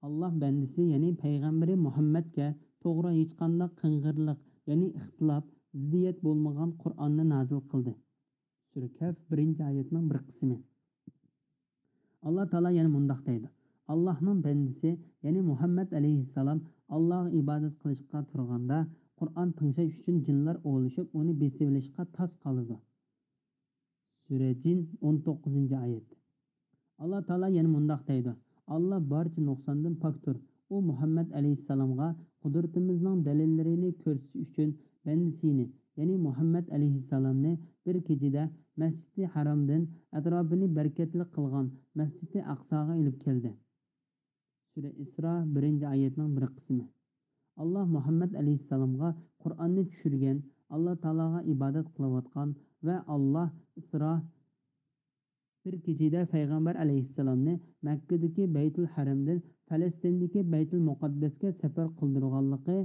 ئاللاھ بەندىسى، يەنى پەيغەمبىرى مۇھەممەدكە توغرا ھېچقانداق قىڭغىرلىق، يەنى ئىختىلاپ، زىددىيەت بولمىغان قۇرئاننى نازىل قىلدى. سۈرە كەھف، بىرىنچى ئايەتنىڭ بىر قىسمى. ئاللاھ تائالا يەنە مۇنداق دەيدۇ: ئاللاھنىڭ بەندىسى، يەنى مۇھەممەد ئەلەيھىسسالام ئاللاغا ئىبادەت قىلىشقا تۇرغاندا، قۇرئان تىڭشاش ئۈچۈن جىنلار ئولىشىپ، ئۇنى بېسىۋېلىشقا تاس قالىدۇ. سۈرە جىن، ئون توققۇزىنچى ئايەت. ئاللا تائالا يەنە مۇنداق دەيدۇ: «ئاللا بارچە نۇقساندىن پاكتۇر. ئۇ مۇھەممەد ئەلەيھىسسالامغا قۇدرىتىمىزنىڭ دەلىللىرىنى كۆرسىتىش ئۈچۈن بەندىسىنى، يەنى مۇھەممەد ئەلەيھىسسالامنى بىر كېچىدە مەسچىدى ھارامدىن ئەتراپىنى بەرىكەتلىك قىلغان مەسچىدى ئەقساغا ئېلىپ كەلدى.» سۈرە ئىسرا، بىرىنچى ئايەتنىڭ بىر قىسمى. ئاللا مۇھەممەد ئەلەيھىسسالامغا قۇرئاننى چۈشۈرگەن، ئاللا تائالاغا ئىبادەت قىلىۋاتقان ۋە ئاللا ئىسرا، بىر كېچىدە پەيغەمبەر ئەلەيھىسسالامنى مەككىدىكى بەيتۇل ھەرەمدىن پەلەستىندىكى بەيتۇل مۇقەددەسكە سەپەر قىلدۇرغانلىقى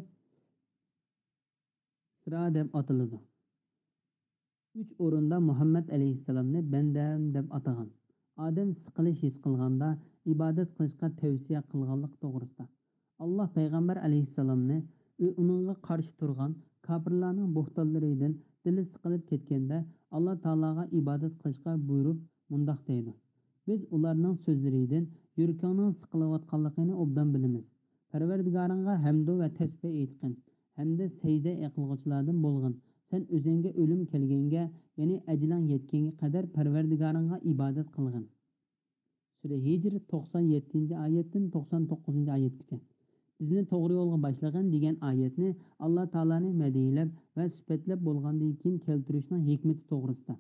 ئىسرا دەپ ئاتىلىدۇ. ئۈچ ئورۇندا مۇھەممەد ئەلەيھىسسالامنى بەندەم دەپ ئاتىغان. ئادەم سىقىلىش ھېس قىلغاندا ئىبادەت قىلىشقا تەۋسىيە قىلغانلىقى توغرىسىدا. ئاللا پەيغەمبەر ئەلەيھىسسالامنى ئۇ-، ئۇنىڭغا قارشى تۇرغان كاپىرلارنىڭ بوھتانلىرىدىن دىلى سىقىلىپ كەتكەندە، ئاللا تائالاغا ئىبادەت قىلىشقا بۇيرۇپ مۇنداق دەيدۇ: «بىز ئۇلارنىڭ سۆزلىرىدىن يۈرىكىڭنىڭ سىقىلىۋاتقانلىقىنى ئوبدان بىلىمىز. پەرۋەردىگارىڭغا ھەمدۇ ۋە تەسبىھ ئېيتقىن ھەمدە سەجدە قىلغۇچىلاردىن بولغىن. سەن ئۆزۈڭگە ئۆلۈم كەلگەنگە، يەنى ئەجىلىڭ يەتكەنگە قەدەر پەرۋەردىگارىڭغا ئىبادەت قىلغىن.» سۈرە ھىجر، توقسان يەتتىنچى ئايەتتىن توقسان توققۇزىنچى ئايەتكىچە. «بىزنى توغرا يولغا باشلىغىن» دېگەن ئايەتنى ئاللا تائالانى مەدھىيلەپ ۋە سۈپەتلەپ بولغاندىن كېيىن كەلتۈرۈشنىڭ ھېكمىتى توغرىسىدا.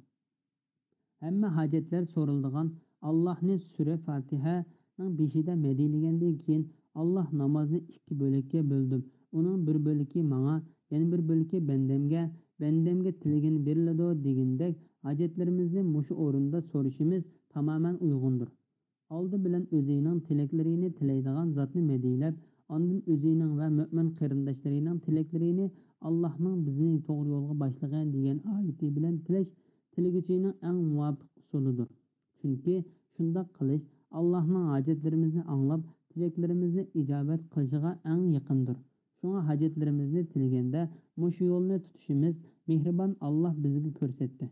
ھەممە ھاجەتلەر سورىلىدىغان ئاللاھنى سۈرە فاتىھەنىڭ بېشىدا مەدھىيلىگەندىن كېيىن، ئاللاھ نامازنى ئىككى بۆلەككە بۆلدۈم. ئۇنىڭ بىر بۆلىكى ماڭا، يەنە بىر بۆلىكى بەندەمگە، بەندەمگە تىلىگىنى بېرىلىدۇ دېگىنىدەك، ھاجەتلىرىمىزنى مۇشۇ ئورۇندا سورىشىمىز تامامەن ئۇيغۇندۇر. ئالدى بىلەن ئۆزىنىڭ تىلەكلىرىنى تىلەيدىغان زاتنى مەدھىيلەپ، ئاندىن ئۆزىنىڭ ۋە مۆمىن قېرىنداشلىرىنىڭ تىلەكلىرىنى، «ئاللاھنىڭ بىزنى توغرا يولغا باشلىغىن» دېگەن ئايىتى بىلەن تىلەش تىلىگۈچىنىڭ ئەڭ مۇۋاپىق ئۇسۇلىدۇر. چۈنكى شۇنداق قىلىش ئاللاھنىڭ ھاجەتلىرىمىزنى ئاڭلاپ، تىلەكلىرىمىزنى ئىجابەت قىلىشىغا ئەڭ يېقىندۇر. شۇڭا ھاجەتلىرىمىزنى تىلىگەندە مۇشۇ يولنى تۇتۇشىمىز مېھرىبان ئاللاھ بىزگە كۆرسەتتى.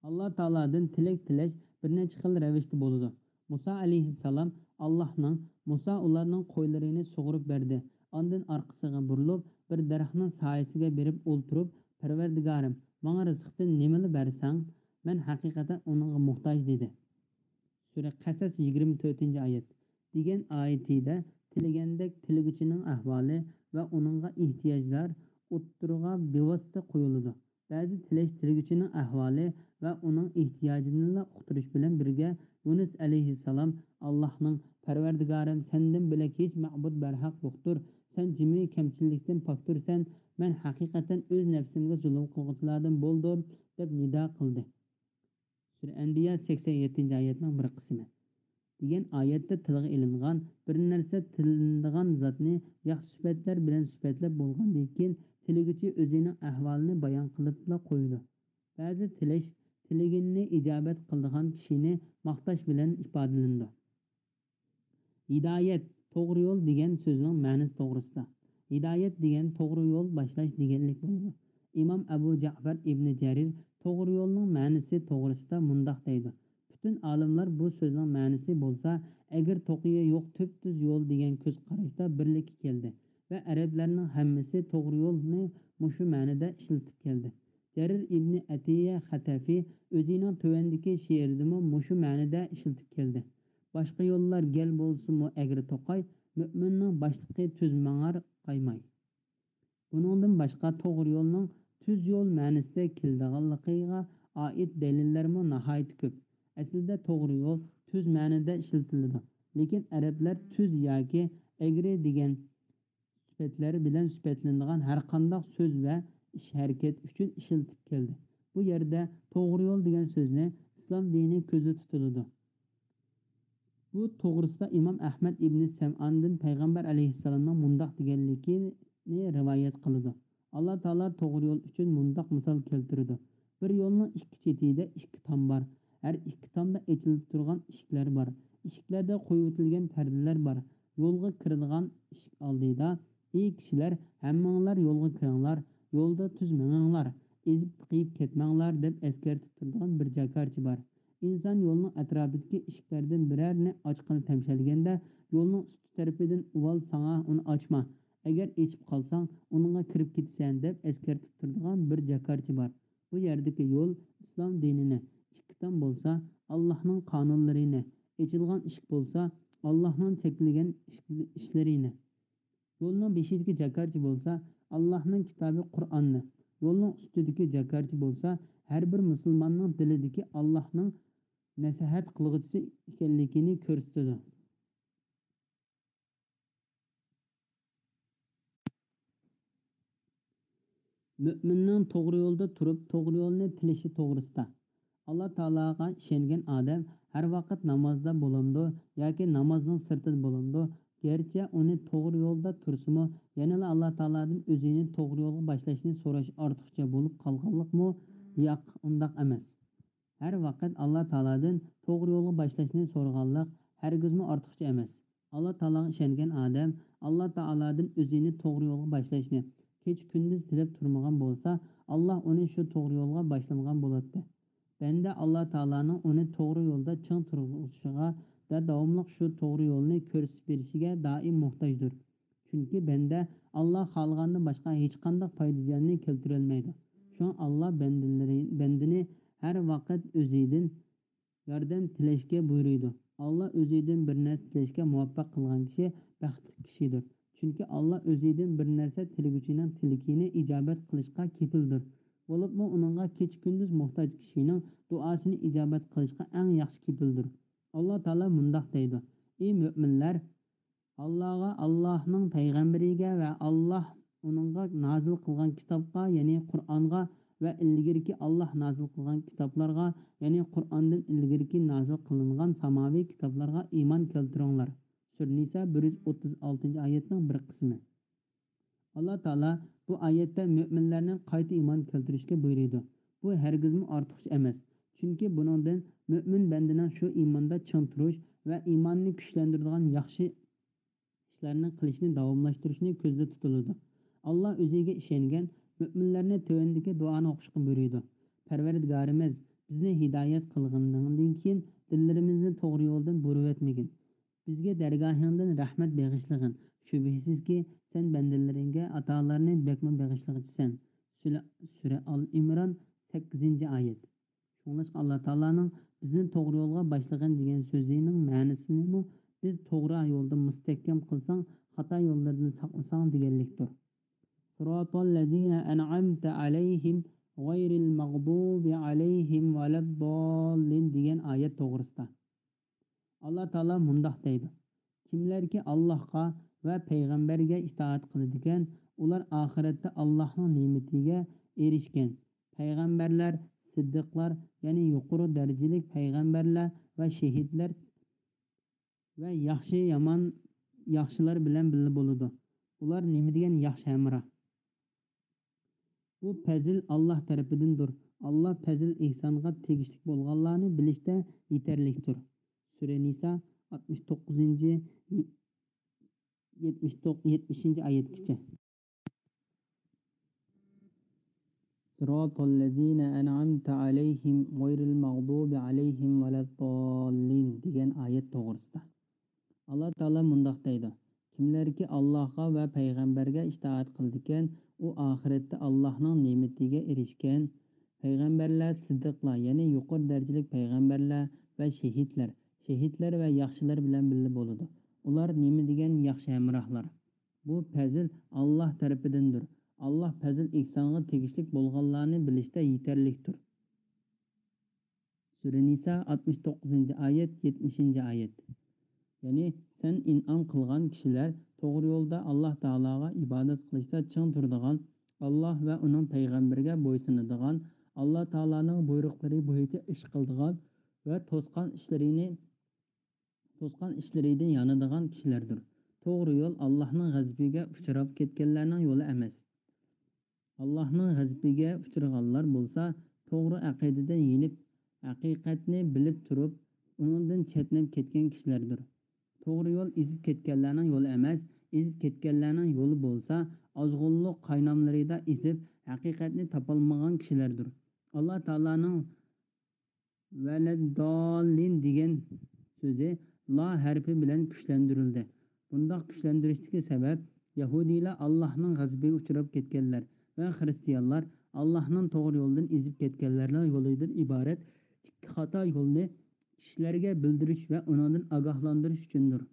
ئاللا تائالادىن تىلەك تىلەش بىر نەچچە خىل رەۋىشتە بولىدۇ. مۇسا ئەلەيھىسسالام ئاللاھنىڭ، مۇسا ئۇلارنىڭ قويلىرىنى سۇغۇرۇپ بەردى. ئاندىن ئارقىسىغا بۇرۇلۇپ، بىر دەرەخنىڭ سايىسىگە بېرىپ ئولتۇرۇپ، «پەرۋەردىگارىم، ماڭا رىزىقتىن نېمىلا بەرسەڭ، مەن ھەقىقەتەن ئۇنىڭغا موھتاج» دېدى. سۈرە قەسەس، يىگىرمە تۆتىنچى ئايەت. دېگەن ئايىتىدە تىلىگەندەك تىلىگۈچىنىڭ ئەھۋالى ۋە ئۇنىڭغا ئېھتىياجلار ئوتتۇرىغا بىۋاسىتە قويۇلىدۇ. بەزى تىلەش تىلىگۈچىنىڭ ئەھۋالى ۋە ئۇنىڭ ئېھتىياجىنىلا ئۇقتۇرۇش بىلەن بىرگە، يۇنۇس ئەلەيھىسسالام ئاللاھنىڭ، «پەرۋەردىگارىم، سەندىن بۆلەك ھېچ مەبۇد بەرھەق يوقتۇر، سەن جىمى كەمچىللىكتىن پاكتۇرسەن، مەن ھەقىقەتەن ئۆز نەپسىمگە زۇلۇم قىلغۇچىلاردىن بولدۇم» دەپ نىدا قىلدى. سۈرە ئەنبىيا، سەكسەن يەتتىنچى ئايەتنىڭ بىر قىسمى. دېگەن ئايەتتە تىلغا ئېلىنغان بىر نەرسە تىلىنىدىغان زاتنى ياخشى سۈپەتلەر بىلەن سۈپەتلەپ بولغاندىن كېيىن، تىلىگۈچى ئۆزىنىڭ ئەھۋالىنى بايان قىلىپلا قويىدۇ. بەزى تىلەش تىلىگىنىنى ئىجابەت قىلىدىغان كىشىنى ماختاش بىلەن ئىپادىلىنىدۇ. ھىدايەت، توغرا يول دېگەن سۆزنىڭ مەنىسى توغرىسىدا. ھىدايەت دېگەن توغرا يول باشلاش دېگەنلىك بولىدۇ. ئىمام ئەبۇ جەئفەر ئىبنى جەرىر توغرا يولنىڭ مەنىسى توغرىسىدا مۇنداق دەيدۇ: پۈتۈن ئالىملار بۇ سۆزنىڭ مەنىسى بولسا، ئەگرى توقىيى يوق تۈپتۈز يول دېگەن كۆز قاراشتا بىرلىككە كەلدى ۋە ئەرەبلەرنىڭ ھەممىسى توغرا يولنى مۇشۇ مەنىدە ئىشلىتىپ كەلدى. جەرىر ئىبنى ئەتىيە خەتەفى ئۆزىنىڭ تۆۋەندىكى شېئىرىدىمۇ مۇشۇ مەنىدە ئىشلىتىپ كەلدى: باشقا يوللار گەل بولسىمۇ ئەگرى توقاي، مۆمىننىڭ باشلىقى تۈز ماڭار قايماي. بۇنىڭدىن باشقا توغرا يولنىڭ تۈز يول مەنىسىدە كېلىدىغانلىقىغا ئائىت دەلىللەرمۇ ناھايىتى كۆپ. ئەسلىدە توغرا يول تۈز مەنىدە ئىشلىتىلىدۇ، لېكىن ئەرەبلەر تۈز ياكى ئەگرى دېگەن سۈپەتلەر بىلەن سۈپەتلىنىدىغان ھەرقانداق سۆز ۋە ئىش-ھەرىكەت ئۈچۈن ئىشلىتىپ كەلدى. بۇ يەردە توغرا يول دېگەن سۆزنى ئىسلام دىنى كۆزدە تۇتۇلىدۇ. بۇ توغرىسىدا ئىمام ئەھمەد ئىبنى سەمئاندىن پەيغەمبەر ئەلەيھىسسالامنىڭ مۇنداق دېگەنلىكىنى رىۋايەت قىلىدۇ: ئاللا تائالا توغرا يول ئۈچۈن مۇنداق مىسال كەلتۈرىدۇ: بىر يولنىڭ ئىككى چېتىدە ئىككى تام بار. ھەر ئىككى تامدا ئېچىلىپ تۇرغان ئىشىكلەر بار. ئىشىكلەردە قويۇۋېتىلگەن پەردىلەر بار. يولغا كىرىدىغان ئىشىك ئالدىدا: ئى كىشىلەر، ھەممىڭلار يولغا كىرىڭلار، يولدا تۈز مېڭىڭلار، ئېزىپ قېيىپ كەتمەڭلار دەپ ئەسكەرتىپ تۇرىدىغان بىر جاكارچى بار. ئىنسان يولنىڭ ئەتراپىدىكى ئىشىكلەردىن بىرەرنى ئاچقىلى تەمشەلگەندە، يولنىڭ ئۈستى تەرىپىدىن ئۇۋال ساڭا ئۇنى ئاچما، ئەگەر ئېچىپ قالساڭ، ئۇنىڭغا كىرىپ كېتىسەن، دەپ ئەسكەرتىپ تۇرىدىغان بىر جاكارچى بار. بۇ يەردىكى يول ئىسلام دىنىنى، ئىككى تام بولسا ئاللاھنىڭ قانۇنلىرىنى، ئېچىلغان ئىشىك بولسا ئاللاھنىڭ چەكلىگەن ئىشلىرىنى. يولنىڭ بېشىدىكى جاكارچى بولسا ئاللاھنىڭ كىتابى قۇرئاننى، يولنىڭ ئۈستىدىكى جاكارچى بولسا ھەر بىر مۇسۇلماننىڭ دىلىدىكى ئاللاھنىڭ نەسىھەت قىلغۇچىسى ئىكەنلىكىنى كۆرسىتىدۇ. مۆمىننىڭ توغرا يولدا تۇرۇپ، توغرا يولنى تىلىشى توغرىسىدا. ئاللا تائالاغا ئىشەنگەن ئادەم ھەر ۋاقىت نامازدا بولامدۇ ياكى نامازنىڭ سىرتىدا بولامدۇ؟ گەرچە ئۇنى توغرا يولدا تۇرسىمۇ، يەنىلا ئاللا تائالادىن ئۆزىنى توغرا يولغا باشلاشنى سوراش ئارتۇقچە بولۇپ قالغانلىقمۇ؟ ياق، ئۇنداق ئەمەس. ھەر ۋاقىت ئاللا تائالادىن توغرا يولغا باشلاشنى سورىغانلىق ھەرگىزمۇ ئارتۇقچە ئەمەس. ئاللا تائالاغا ئىشەنگەن ئادەم ئاللا تائالادىن ئۆزىنى توغرا يولغا باشلاشنى كېچە-كۈندۈز تىلەپ تۇرمىغان بولسا، ئاللا ئۇنى شۇ توغرا يولغا باشلىمىغان بولاتتى. بەندە ئاللا تائالانىڭ ئۇنى توغرا يولدا چىڭ تۇرغۇزۇشىغا ۋە داۋاملىق شۇ توغرا يولنى كۆرسىتىپ بېرىشىگە دائىم موھتاجدۇر. چۈنكى بەندە ئاللا خالىغاندىن باشقا ھېچقانداق پايدا-زىياننى كەلتۈرەلمەيدۇ. شۇڭا ئاللا بەندىلىرى، بەندىنى ھەر ۋاقىت ئۆزىدىن ياردەم تىلەشكە بۇيرۇيدۇ. ئاللا ئۆزىدىن بىر نەرسە تىلەشكە مۇۋەپپەق قىلغان كىشى بەختلىك كىشىدۇر. چۈنكى ئاللا ئۆزىدىن بىر نەرسە تىلىگۈچىنىڭ تىلىكىنى ئىجابەت قىلىشقا كېپىلدۇر. بولۇپمۇ ئۇنىڭغا كېچە-كۈندۈز موھتاج كىشىنىڭ دۇئاسىنى ئىجابەت قىلىشقا ئەڭ ياخشى كېپىلدۇر. ئاللا تائالا مۇنداق دەيدۇ: ئى مۆمىنلەر! ئاللاغا، ئاللاھنىڭ پەيغەمبىرىگە ۋە ئاللاھ ئۇنىڭغا نازىل قىلغان كىتابقا، يەنى قۇرئانغا ۋە ئىلگىرىكى ئاللاھ نازىل قىلغان كىتابلارغا، يەنى قۇرئاندىن ئىلگىرىكى نازىل قىلىنغان ساماۋىي كىتابلارغا ئىمان كەلتۈرۈڭلار. سۈرە نىسا بىر يۈز ئوتتۇز ئالتىنچى ئايەتنىڭ بىر قىسمى. ئاللا تائالا بۇ ئايەتتە مۆمىنلەرنى قايتا ئىمان كەلتۈرۈشكە بۇيرۇيدۇ. بۇ ھەرگىزمۇ ئارتۇقچە ئەمەس. چۈنكى بۇنىڭدىن مۆمىن بەندىنىڭ شۇ ئىماندا چىڭ تۇرۇش ۋە ئىماننى كۈچلەندۈرىدىغان ياخشى ئىشلارنى قىلىشنى داۋاملاشتۇرۇشنى كۆزدە تۇتۇلىدۇ. ئاللا ئۆزىگە ئىشەنگەن مۆمىنلەرنى تۆۋەندىكى دۇئانى ئوقۇشقا بۇيرۇيدۇ: پەرۋەردىگارىمىز، بىزنى ھىدايەت قىلغىنىڭدىن كېيىن دىللىرىمىزنى توغرا يولدىن بۇرۇۋەتمىگىن. بىزگە دەرگاھىڭدىن رەھمەت بېغىشلىغىن. شۈبھىسىزكى، سەن بەندىلىرىڭگە ئاتالارنى بەكمۇ بېغىشلىغۇچىسەن. سۈرە، سۈرە ئال ئىمران، سەككىزىنچى ئايەت. شۇڭلاشقا ئاللا تائالانىڭ بىزنى توغرا يولغا باشلىغىن دېگەن سۆزىنىڭ مەنىسىنىمۇ بىز توغرا يولدا مۇستەھكەم قىلساڭ، خاتا يوللىرىدىن ساقلىساڭ دېگەنلىكتۇر. صراط الذين أنعمت عليهم غير المغضوب عليهم ولا الضالين دېگەن ئايەت توغرىسىدا. ئاللا تائالا مۇنداق دەيدۇ: كىملەركى ئاللاھقا ۋە پەيغەمبەرگە ئىتائەت قىلىدىكەن، ئۇلار ئاخىرەتتە ئاللاھنىڭ نېمىتىگە ئېرىشكەن. پەيغەمبەرلەر، سىددىقلار، يەنى يۇقىرى دەرىجىلىك پەيغەمبەرلەر ۋە شېھىتلەر ۋە ياخشى يامان، ياخشىلار بىلەن بىللە بولىدۇ. ئۇلار نېمە دېگەن ياخشى ھەمراھ! بۇ پەزىل ئاللاھ تەرىپىدىندۇر. ئاللاھ پەزىل ئېھسانغا تېگىشلىك بولغانلارنى بىلىشتە يېتەرلىكتۇر. سۈرە نىسا، ئاتمىش توققۇزىنچى، يەتمىش توققۇز، يەتمىشىنچى ئايەتكىچە. صراط الذين أنعمت عليهم غير المغضوب عليهم ولا الضالين دېگەن ئايەت توغرىسىدا. ئاللا تائالا مۇنداق دەيدۇ: كىملەركى ئاللاھقا ۋە پەيغەمبەرگە ئىتائەت قىلىدىكەن، ئۇ ئاخىرەتتە ئاللاھنىڭ نېمىتىگە ئېرىشكەن. پەيغەمبەرلەر، سىددىقلار، يەنى يۇقىرى دەرىجىلىك پەيغەمبەرلەر ۋە شېھىتلەر، شېھىتلەر ۋە ياخشىلار بىلەن بىللە بولىدۇ. ئۇلار نېمە دېگەن ياخشى ھەمراھلار! بۇ پەزىل ئاللاھ تەرىپىدىندۇر. ئاللاھ پەزىل ئېھسانغا تېگىشلىك بولغانلارنى بىلىشتە يېتەرلىكتۇر. سۈرە نىسا، ئاتمىش توققۇزىنچى ئايەت، يەتمىشىنچى ئايەت. يەنى سەن ئىنئام قىلغان كىشىلەر توغرا يولدا ئاللاھ تائالاغا ئىبادەت قىلىشتا چىڭ تۇرىدىغان، ئاللاھ ۋە ئۇنىڭ پەيغەمبىرىگە بويسۇنىدىغان، ئاللاھ تائالانىڭ بۇيرۇقلىرى بويىچە ئىش قىلىدىغان ۋە توسقان ئىشلىرىنى توسقان ئىشلىرىدىن يانىدىغان كىشىلەردۇر. توغرا يول ئاللاھنىڭ غەزىپىگە ئۇچراپ كەتكەنلەرنىڭ يولى ئەمەس. ئاللاھنىڭ غەزىپىگە ئۇچرىغانلار بولسا توغرا ئەقىدىدىن يېنىپ، ھەقىقەتنى بىلىپ تۇرۇپ، ئۇنىڭدىن چەتنەپ كەتكەن كىشىلەردۇر. توغرا يول ئېزىپ كەتكەنلەرنىڭ يولى ئەمەس، ئېزىپ كەتكەنلەرنىڭ يولى بولسا ئازغۇنلۇق قايناملىرىدا ئېزىپ، ھەقىقەتنى تاپالمىغان كىشىلەردۇر. ئاللاھ تائالانىڭ ۋەلەدداللىن دېگەن سۆزى لا ھەرپى بىلەن كۈچلەندۈرۈلدى. بۇنداق كۈچلەندۈرۈشتىكى سەۋەب، يەھۇدىيلار ئاللاھنىڭ غەزىپىگە ئۇچراپ كەتكەنلەر ۋە خىرىستىيانلار ئاللاھنىڭ توغرا يولىدىن ئېزىپ كەتكەنلەرنىڭ يولىدىن ئىبارەت ئىككى خاتا يولنى كىشىلەرگە بىلدۈرۈش ۋە ئۇنىڭدىن ئاگاھلاندۇرۇش ئۈچۈندۇر.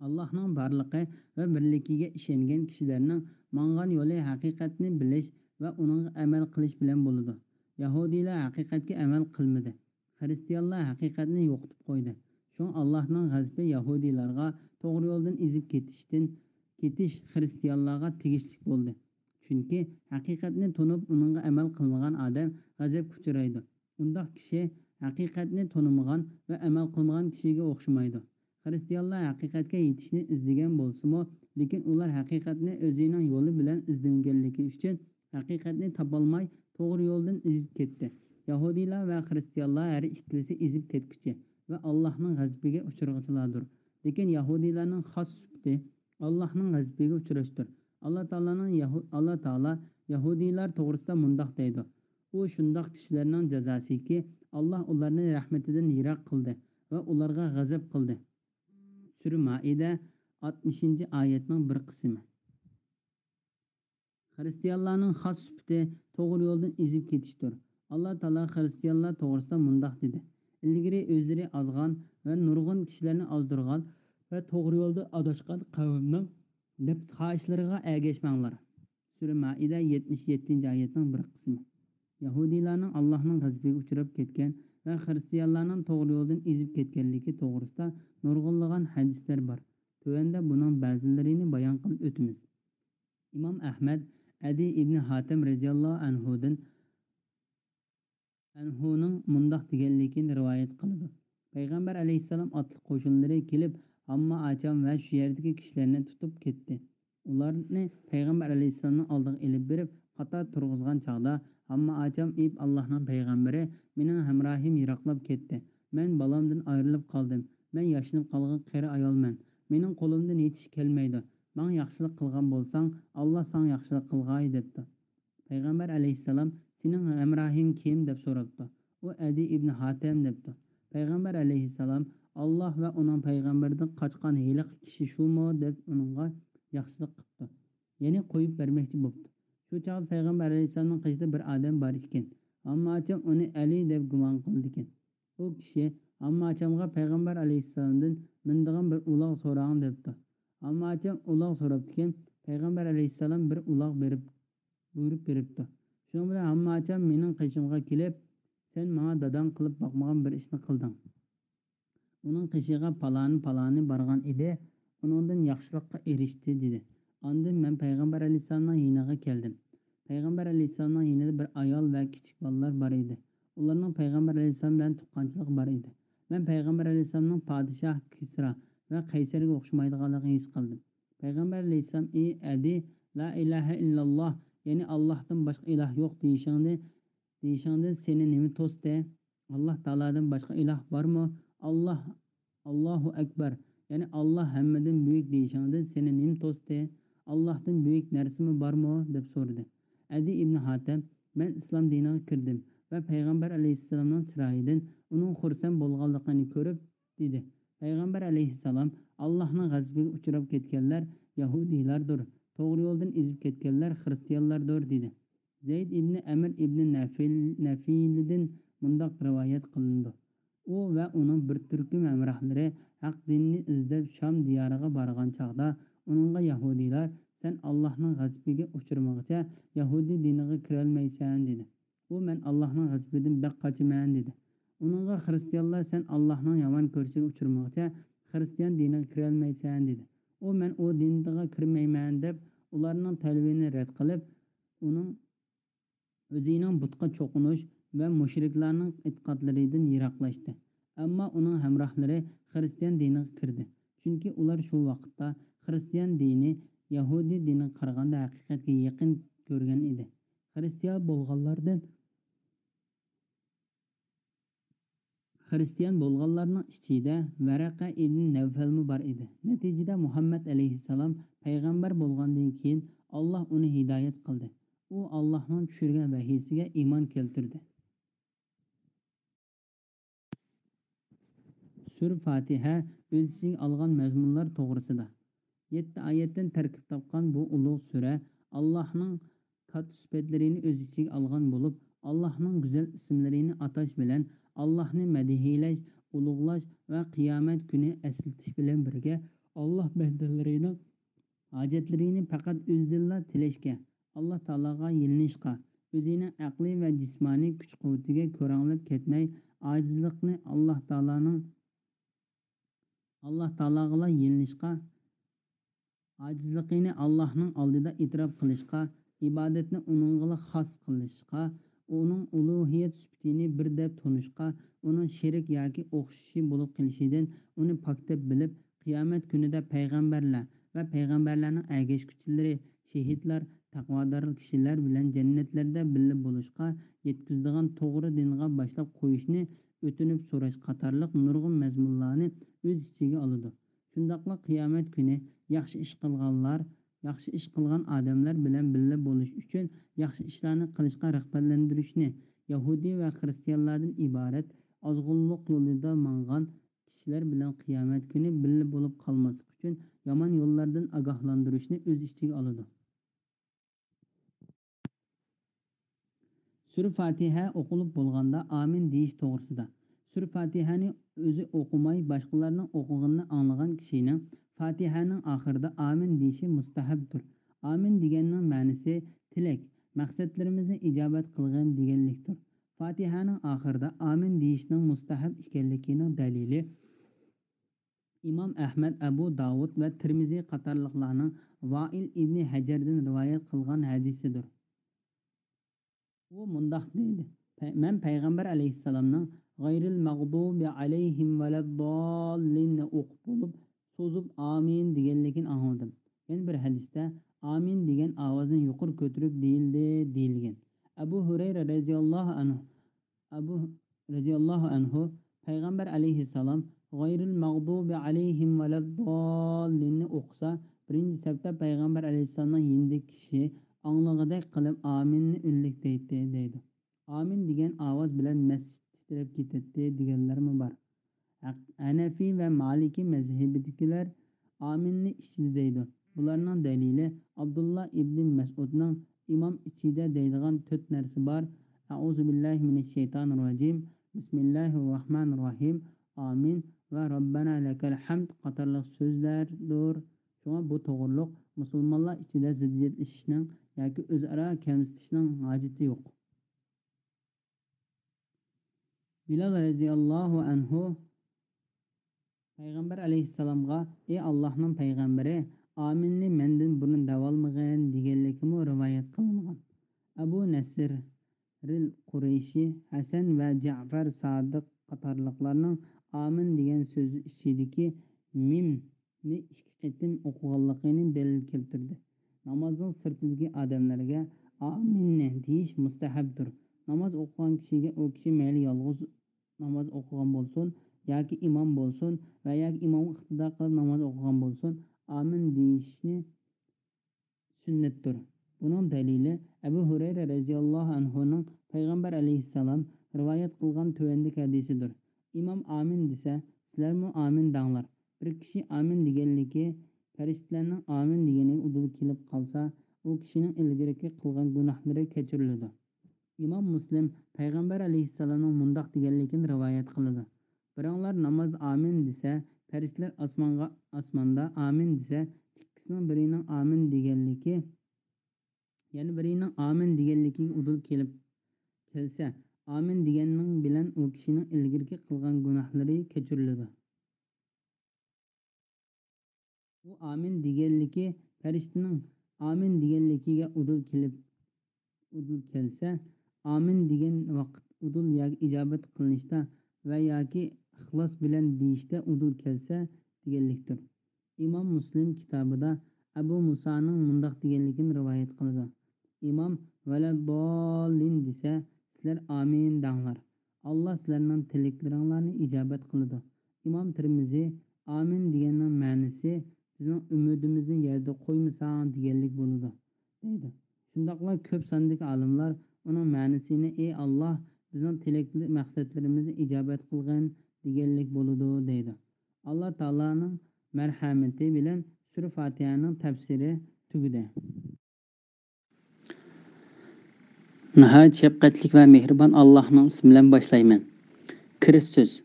ئاللاھنىڭ بارلىقى ۋە بىرلىكىگە ئىشەنگەن كىشىلەرنىڭ ماڭغان يولى ھەقىقەتنى بىلىش ۋە ئۇنىڭغا ئەمەل قىلىش بىلەن بولىدۇ. يەھۇدىيلار ھەقىقەتكە ئەمەل قىلمىدى. خىرىستىيانلار ھەقىقەتنى يوقىتىپ قويدى. شۇڭا ئاللاھنىڭ غەزىپى يەھۇدىيلارغا توغرا يولدىن ئېزىپ كېتىشتىن، كېتىش خىرىستىيانلارغا تېگىشلىك بولدى. چۈنكى ھەقىقەتنى تونۇپ، ئۇنىڭغا ئەمەل قىلمىغان ئادەم غەزەپكە ئۇچرايدۇ. ئۇنداق كىشى ھەقىقەتنى تونۇمىغان ۋە ئەمەل قىلمىغان كىشىگە ئوخشىمايدۇ. خىرىستىيانلار ھەقىقەتكە يېتىشنى ئىزدىگەن بولسىمۇ، لېكىن ئۇلار ھەقىقەتنى ئۆزىنىڭ يولى بىلەن ئىزدىمىگەنلىكى ئۈچۈن، ھەقىقەتنى تاپالماي، توغرا يولدىن ئېزىپ كەتتى. يەھۇدىيلار ۋە خىرىستىيانلار ھەر ئىككىلىسى ئېزىپ كەتكۈچى ۋە ئاللاھنىڭ غەزىپىگە ئۇچرىغۇچىلاردۇر. لېكىن يەھۇدىيلارنىڭ خاس سۈپىتى ئاللاھنىڭ غەزىپىگە ئۇچراشتۇر. ئاللا تائالانىڭ يەھۇ-، ئاللا تائالا يەھۇدىيلار توغرىسىدا مۇنداق دەيدۇ: ئۇ شۇنداق كىشىلەرنىڭ جازاسىكى، ئاللا ئۇلارنى رەھمىتىدىن يىراق قىلدى ۋە ئۇلارغا غەزەپ قىلدى. سۈرە مائىدە، ئاتمىشىنچى ئايەتنىڭ بىر قىسمى. خىرىستىيانلارنىڭ خاس سۈپىتى توغرا يولدىن ئېزىپ كېتىشتۇر. ئاللا تائالا خىرىستىيانلار توغرىسىدا مۇنداق دېدى: ئىلگىرى ئۆزلىرى ئازغان ۋە نۇرغۇن كىشىلەرنى ئازدۇرغان ۋە توغرا يولدا ئاداشقان قەۋمنىڭ نەپس خاھىشلىرىغا ئەگەشمەڭلار. سۈرە مائىدە، يەتمىش يەتتىنچى ئايەتنىڭ بىر قىسمى. يەھۇدىيلارنىڭ ئاللاھنىڭ غەزىپىگە ئۇچراپ كەتكەن ۋە خىرىستىيانلارنىڭ توغرا يولدىن ئېزىپ كەتكەنلىكى توغرىسىدا نۇرغۇنلىغان ھەدىسلەر بار. تۆۋەندە بۇنىڭ بەزىلىرىنى بايان قىلىپ ئۆتىمىز. ئىمام ئەھمەد ئەدى ئىبنى ھاتەم رەزىياللاھۇ ئەنھۇدىن، ئەنھۇنىڭ مۇنداق دېگەنلىكىنى رىۋايەت قىلىدۇ: پەيغەمبەر ئەلەيھىسسالام ئاتلىق قوشۇنلىرى كېلىپ، ھامما ئاچام ۋە شۇ يەردىكى كىشىلەرنى تۇتۇپ كەتتى. ئۇلارنى پەيغەمبەر ئەلەيھىسسالامنىڭ ئالدىغا ئېلىپ بېرىپ، قاتار تۇرغۇزغان چاغدا، ھامما ئاچام ئېيىپ، ئاللاھنىڭ پەيغەمبىرى، مېنىڭ ھەمراھىم يىراقلاپ كەتتى. مەن بالامدىن ئايرىلىپ قالدىم. مەن ياشىنىپ قالغان قېرى ئايالمەن. مېنىڭ قولۇمدىن ھېچ ئىش كەلمەيدۇ. ماڭا ياخشىلىق قىلغان بولساڭ، ئاللا ساڭا ياخشىلىق قىلغاي، دەپتۇ. پەيغەمبەر ئەلەيھىسسالام: سېنىڭ ھەمراھىڭ كىم؟ دەپ سوراپتۇ. ئۇ ئەدى ئىبنى ھاتەم دەپتۇ. پەيغەمبەر ئەلەيھىسسالام: ئاللا ۋە ئۇنىڭ پەيغەمبىرىدىن قاچقان ھېلىقى كىشى شۇمۇ؟ دەپ ئۇنىڭغا ياخشىلىق قىپتۇ. يەنى قويۇپ بەرمەكچى بوپتۇ. شۇ چاغدا پەيغەمبەر ئەلەيھىسسالامنىڭ قېشىدا بىر ئادەم بار ئىكەن. ھامما ئاچام ئۇنى ئەلى دەپ گۇمان قىلىدىكەن. ئۇ كىشى ھامما ئاچامغا پەيغەمبەر ئەلەيھىسسالامدىن مىنىدىغان بىر ئۇلاغ سوراڭ دەپتۇ. ھامما ئاچام ئۇلاغ سوراپتىكەن. پەيغەمبەر ئەلەيھىسسالام بىر ئۇلاغ بېرىپ، بۇيرۇپ بېرىپتۇ. شۇنىڭ بىلەن ھامما ئاچام مېنىڭ قېشىمغا كېلىپ، سەن ماڭا داداڭ قىلىپ باقمىغان بىر ئىشنى قىلدىڭ. ئۇنىڭ قېشىغا پالانى، پالانى بارغان ئىدى، ئۇنىڭدىن ياخشىلىققا ئېرىشتى، دېدى. ئاندىن مەن پەيغەمبەر ئەلەيھىسسالامنىڭ يېنىغا كەلدىم. پەيغەمبەر ئەلەيھىسسالامنىڭ يېنىدا بىر ئايال ۋە كىچىك بالىلار بار ئىدى. ئۇلارنىڭ پەيغەمبەر ئەلەيھىسسالام بىلەن تۇغقانچىلىقى بار ئىدى. مەن پەيغەمبەر ئەلەيھىسسالامنىڭ پادىشاھ كىسرا ۋە قەيسەرگە ئوخشىمايدىغانلىقىنى ھېس قىلدىم. پەيغەمبەر ئەلەيھىسسالام: ئى ئەدى، لا ئىلاھە ئىللاللا، يەنى ئاللاھتىن باشقا ئىلاھ يوق دېيىشىڭنى، دېيىشىڭدىن سېنى نېمە توستى؟ ئاللاھ تائالادىن باشقا ئىلاھ بارمۇ؟ ئاللاھ، ئاللاھۇ ئەكبەر، يەنى ئاللاھ ھەممىدىن بۈيۈك دېيىشىڭدىن سېنى نېمە توستى؟ ئاللاھتىن بۈيۈك نەرسىمۇ بارمۇ؟ دەپ سورىدى. ئەدى ئىبنى ھاتەم: مەن ئىسلام دىنىغا كىردىم ۋە پەيغەمبەر ئەلەيھىسسالامنىڭ چىرايىدىن ئۇنىڭ خۇرسەن بولغانلىقىنى كۆرۈپ، دېدى. پەيغەمبەر ئەلەيھىسسالام: ئاللاھنىڭ غەزىپىگە ئۇچراپ كەتكەنلەر يەھۇدىيلاردۇر، توغرا يولدىن ئېزىپ كەتكەنلەر خىرىستىيانلاردۇر، دېدى. زەيد ئىبنى ئەمر ئىبنى نەفىل، نەفىلىدىن مۇنداق رىۋايەت قىلىنىدۇ: ئۇ ۋە ئۇنىڭ بىر تۈركۈم ھەمراھلىرى ھەق دىننى ئىزدەپ شام دىيارىغا بارغان چاغدا، ئۇنىڭغا يەھۇدىيلار: سەن ئاللاھنىڭ غەزىپىگە ئۇچرىمىغىچە يەھۇدىي دىنىغا كىرەلمەيسەن، دېدى. ئۇ: مەن ئاللاھنىڭ غەزىپىدىن بەك قاچىمەن، دېدى. ئۇنىڭغا خىرىستىيانلار: سەن ئاللاھنىڭ يامان كۆرۈشىگە ئۇچرىمىغىچە خىرىستىيان دىنىغا كىرەلمەيسەن، دېدى. ئۇ: مەن ئۇ دىنغا كىرمەيمەن، دەپ ئۇلارنىڭ تەلىپىنى رەت قىلىپ، ئۇنىڭ ئۆزىنىڭ بۇتقا چوقۇنۇش ۋە مۇشرىكلارنىڭ ئېتىقادلىرىدىن يىراقلاشتى. ئەمما ئۇنىڭ ھەمراھلىرى خىرىستىيان دىنىغا كىردى، چۈنكى ئۇلار شۇ ۋاقىتتا خىرىستىيان دىنى يەھۇدىي دىنىغا قارىغاندا ھەقىقەتكە يېقىن كۆرگەن ئىدى. خىرىستىيان بولغانلاردىن خىرىستىيان بولغانلارنىڭ ئىچىدە ۋەرەقە ئىبن نەۋفەلمۇ بار ئىدى. نەتىجىدە مۇھەممەد ئەلەيھىسسالام پەيغەمبەر بولغاندىن كېيىن، ئاللاھ ئۇنى ھىدايەت قىلدى. ئۇ ئاللاھنىڭ چۈشۈرگەن ۋەھىيسىگە ئىمان كەلتۈردى. سۈرە فاتىھە ئۆز ئىچىگە ئالغان مەزمۇنلار توغرىسىدا. يەتتە ئايەتتىن تەركىب تاپقان بۇ ئۇلۇغ سۈرە ئاللاھنىڭ كاتتا سۈپەتلىرىنى ئۆز ئىچىگە ئالغان بولۇپ، ئاللاھنىڭ گۈزەل ئىسىملىرىنى ئاتاش بىلەن ئاللاھنى مەدھىيلەش، ئۇلۇغلاش ۋە قىيامەت كۈنى ئەسلىتىش بىلەن بىرگە، ئاللاھ بەندىلىرىنىڭ ھاجەتلىرىنى پەقەت ئۆزىدىنلا تىلەشكە، ئاللاھ تائالاغا يېلىنىشقا، ئۆزىنىڭ ئەقلىي ۋە جىسمانىي كۈچ-قۇۋۋىتىگە كۆرەڭلەپ كەتمەي، ئاجىزلىقنى ئاللاھ تائالانىڭ، ئاللاھ تائالاغىلا يېلىنىشقا، ئاجىزلىقىنى ئاللاھنىڭ ئالدىدا ئېتىراپ قىلىشقا، ئىبادەتنى ئۇنىڭغىلا خاس قىلىشقا، ئۇنىڭ ئۇلۇھىيەت سۈپىتىنى بىر دەپ تونۇشقا، ئۇنىڭ شېرىك ياكى ئوخشىشى بولۇپ قېلىشىدىن ئۇنى پاك دەپ بىلىپ، قىيامەت كۈنىدە پەيغەمبەرلەر ۋە پەيغەمبەرلەرنىڭ ئەگەشكۈچىلىرى، شېھىتلار، تەقۋادار كىشىلەر بىلەن جەننەتلەردە بىللە بولۇشقا يەتكۈزىدىغان توغرا دىنغا باشلاپ قويۇشنى ئۆتۈنۈپ سوراش قاتارلىق نۇرغۇن مەزمۇنلارنى ئۆز ئىچىگە ئالىدۇ. شۇنداقلا قىيامەت كۈنى ياخشى ئىش قىلغانلار، ياخشى ئىش قىلغان ئادەملەر بىلەن بىللە بولۇش ئۈچۈن ياخشى ئىشلارنى قىلىشقا رىغبەتلەندۈرۈشنى، يەھۇدىي ۋە خىرىستىيانلاردىن ئىبارەت ئازغۇنلۇق يولىدا ماڭغان كىشىلەر بىلەن قىيامەت كۈنى بىللە بولۇپ قالماسلىق ئۈچۈن يامان يوللاردىن ئاگاھلاندۇرۇشنى ئۆز ئىچىگە ئالىدۇ. سۈرە فاتىھە ئوقۇلۇپ بولغاندا ئامىن دېيىش توغرىسىدا. سۈرە فاتىھەنى ئۆزى ئوقۇماي باشقىلارنىڭ ئوقۇغىنىنى ئاڭلىغان كىشىنىڭ فاتىھەنىڭ ئاخىرىدا ئامىن دېيىشى مۇستەھەبتۇر. ئامىن دېگەننىڭ مەنىسى تىلەك، مەقسەتلىرىمىزنى ئىجابەت قىلغىن دېگەنلىكتۇر. فاتىھەنىڭ ئاخىرىدا ئامىن دېيىشنىڭ مۇستەھەب ئىكەنلىكىنىڭ دەلىلى ئىمام ئەھمەد، ئەبۇ داۋۇد ۋە تىرمىزى قاتارلىقلارنىڭ ۋائىل ئىبنى ھەجەردىن رىۋايەت قىلغان ھەدىسىدۇر. ئۇ مۇنداق دەيدۇ، پەي-، مەن پەيغەمبەر ئەلەيھىسسالامنىڭ «غەيرىل مەغدۇبى ئەلەيھىم ۋەلەدداللىننى» ئوقۇپ بولۇپ، سوزۇپ «ئامىن» دېگەنلىكىنى ئاڭلىدىم. يەنە بىر ھەدىستە «ئامىن» دېگەن ئاۋازنى يۇقىرى كۆتۈرۈپ دېيىلدى دېيىلگەن. ئەبۇ ھۇرەيرە رەزىياللاھۇ ئەنھۇ، ئەبۇ رەزىياللاھۇ ئەنھۇ پەيغەمبەر ئەلەيھىسسالام «غەيرىل مەغدۇبى ئەلەيھىم ۋەلەدداللىننى» ئوقۇسا، بىرىنچى سەپتە پەيغەمبەر ئەلەيھىسسالامنىڭ يېنىدىكى كىشى ئاڭلىغۇدەك قىلىپ «ئامىننى» ئۈنلۈك دەيتتى، دەيدۇ. «ئامىن» دېگەن ئاۋاز بىلەن مەسچىت تىترەپ كېتەتتى دېگەنلەرمۇ بار. ھەق-، ھەنەفىي ۋە مالىكىي مەزھىپىدىكىلەر «ئامىننى» ئىچىدە دەيدۇ. بۇلارنىڭ دەلىلى ئابدۇللا ئىبنى مەسئۇدنىڭ «ئىمام ئىچىدە» دەيدىغان تۆت نەرسە بار: «ئەئۇزۇ بىللاھى مىنەششەيتانىرراجىم»، «بىسمىللاھىرراھمانىرراھىم»، «ئامىن» ۋە «رەببەنا لەكەل ھەمد» قاتارلىق سۆزلەردۇر. شۇڭا بۇ توغرۇلۇق مۇسۇلمانلار ئىچىدە زىددىيەتلىشىشنىڭ ياكى ئۆزئارا كەمسىتىشنىڭ ھاجىتى يوق. بىلال رەزىياللاھۇ ئەنھۇ پەيغەمبەر ئەلەيھىسسالامغا: «ئى ئاللاھنىڭ پەيغەمبىرى، ئامىننى مەندىن بۇرۇن دەۋالمىغىن» دېگەنلىكىمۇ رىۋايەت قىلىنغان. ئەبۇ نەسرىل قۇرەيشى، ھەسەن ۋە جەئفەر سادىق قاتارلىقلارنىڭ «ئامىن» دېگەن سۆز ئىچىدىكى مىم نى ئىككى قېتىم ئوقۇغانلىقىنى دەلىل كەلتۈردى. نامازنىڭ سىرتىدىكى ئادەملەرگە «ئامىننى» دېيىش مۇستەھەبتۇر. ناماز ئوقۇغان كىشىگە ئۇ كىشى مەيلى يالغۇز ناماز ئوقۇغان بولسۇن ياكى ئىمام بولسۇن ۋە ياكى ئىمامغا ئىقتىدا قىلىپ ناماز ئوقۇغان بولسۇن، «ئامىن» دېيىشنى سۈننەتتۇر. بۇنىڭ دەلىلى ئەبۇ ھۇرەيرە رەزىياللاھۇ ئەنھۇنىڭ پەيغەمبەر ئەلەيھىسسالام رىۋايەت قىلغان تۆۋەندىكى ھەدىسىدۇر: «ئىمام ئامىن دېسە، سىلەرمۇ ئامىن دەڭلار.» بىر كىشى ئامىن دېگەنلىكى پەرىشتىلەرنىڭ ئامىن دېگىنىگە ئۇدۇل كېلىپ قالسا، ئۇ كىشىنىڭ ئىلگىرىكى قىلغان گۇناھلىرى كەچۈرۈلىدۇ. ئىمام مۇسلىم پەيغەمبەر ئەلەيھىسسالامنىڭ مۇنداق دېگەنلىكىنى رىۋايەت قىلىدۇ: «بىراڭلار نامازدا ئامىن دېسە، پەرىشتىلەر ئاسمانغا، ئاسماندا ئامىن دېسە، ئىككىسىنىڭ بىرىنىڭ ئامىن دېگەنلىكى، يەنە بىرىنىڭ ئامىن دېگەنلىكىگە ئۇدۇل كېلىپ كەلسە، ئامىن دېگەننىڭ بىلەن ئۇ كىشىنىڭ ئىلگىرىكى قىلغان گۇناھلىرى كەچۈرۈلىدۇ.» ئۇ ئامىن دېگەنلىكى پەرىشتىنىڭ ئامىن دېگەنلىكىگە ئۇدۇل كېلىپ، ئۇدۇل كەلسە، ئامىن دېگەن ۋاقىت ئۇدۇل ياكى ئىجابەت قىلىنىشتا ۋە ياكى ئىخلاس بىلەن دېيىشتە ئۇدۇل كەلسە دېگەنلىكتۇر. ئىمام مۇسلىم كىتابىدا ئەبۇ مۇسانىڭ مۇنداق دېگەنلىكىنى رىۋايەت قىلىدۇ: ئىمام «ۋەلەدداللىن» دېسە، سىلەر «ئامىن» دەڭلار. ئاللا سىلەرنىڭ تىلەكلىرىڭلارنى ئىجابەت قىلىدۇ. ئىمام تىرمىزى: «ئامىن» دېگەننىڭ مەنىسى «بىزنىڭ ئۈمىدىمىزنى يەردە قويمىساڭ» دېگەنلىك بولىدۇ، دەيدۇ. شۇنداقلا كۆپ ساندىكى ئالىملار ئۇنىڭ مەنىسىنى «ئى ئاللا، بىزنىڭ تىلەك مەقسەتلىرىمىزنى ئىجابەت قىلغىن» دېگەنلىك بولىدۇ، دەيدۇ. ئاللا تائالانىڭ مەرھەمىتى بىلەن سۈرە فاتىھەنىڭ تەپسىرى تۈگىدى. ناھايىتى شەپقەتلىك ۋە مېھرىبان ئاللاھنىڭ ئىسمى بىلەن باشلايمەن. كىرىش سۆز.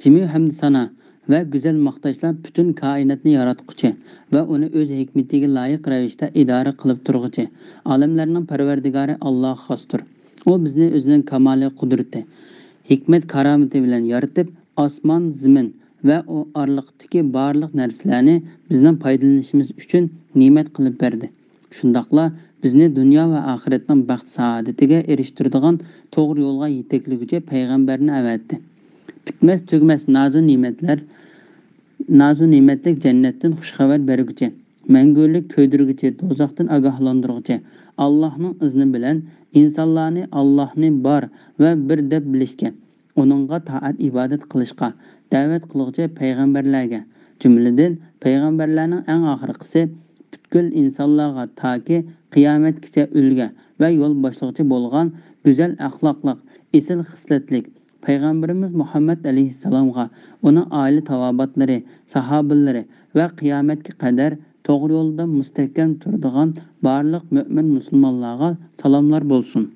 جىمى ھەمدۇسانا ۋە گۈزەل ماختاشلار پۈتۈن كائىناتنى ياراتقۇچى ۋە ئۇنى ئۆز ھېكمىتىگە لايىق رەۋىشتە ئىدارە قىلىپ تۇرغۇچى، ئالەملەرنىڭ پەرۋەردىگارى ئاللاھقا خاستۇر. ئۇ بىزنى ئۆزىنىڭ كامالىي قۇدرىتى، ھېكمەت كارامىتى بىلەن يارىتىپ، ئاسمان، زېمىن ۋە ئۇ ئارىلىقتىكى بارلىق نەرسىلەرنى بىزنىڭ پايدىلىنىشىمىز ئۈچۈن نېمەت قىلىپ بەردى. شۇنداقلا بىزنى دۇنيا ۋە ئاخىرەتنىڭ بەخت-سائادىتىگە ئېرىشتۈرىدىغان توغرا يولغا يېتەكلىگۈچى پەيغەمبەرنى ئەۋەتتى. پۈتمەس-تۈگىمەس نازۇ نېمەتلەر، نازۇ نېمەتلىك جەننەتتىن خۇشخەۋەر بەرگۈچى، مەڭگۈلۈك كۆيدۈرگۈچى، دوزاختىن ئاگاھلاندۇرغۇچى، ئاللاھنىڭ ئىزنى بىلەن ئىنسانلارنى ئاللاھنى بار ۋە بىر دەپ بىلىشكە، ئۇنىڭغا تائەت-ئىبادەت قىلىشقا دەۋەت قىلغۇچى پەيغەمبەرلەرگە، جۈملىدىن پەيغەمبەرلەرنىڭ ئەڭ ئاخىرقىسى پۈتكۈل ئىنسانلارغا تاكى قىيامەتكىچە ئۈلگە ۋە يول باشلىغۇچى بولغان گۈزەل ئەخلاقلىق، ئېسىل خىسلەتلىك پەيغەمبىرىمىز مۇھەممەد ئەلەيھىسسالامغا، ئۇنىڭ ئائىلە تاۋابىئاتلىرى، ساھابىلىرى ۋە قىيامەتكە قەدەر توغرا يولدا مۇستەھكەم تۇرىدىغان بارلىق مۆمىن مۇسۇلمانلارغا سالاملار بولسۇن.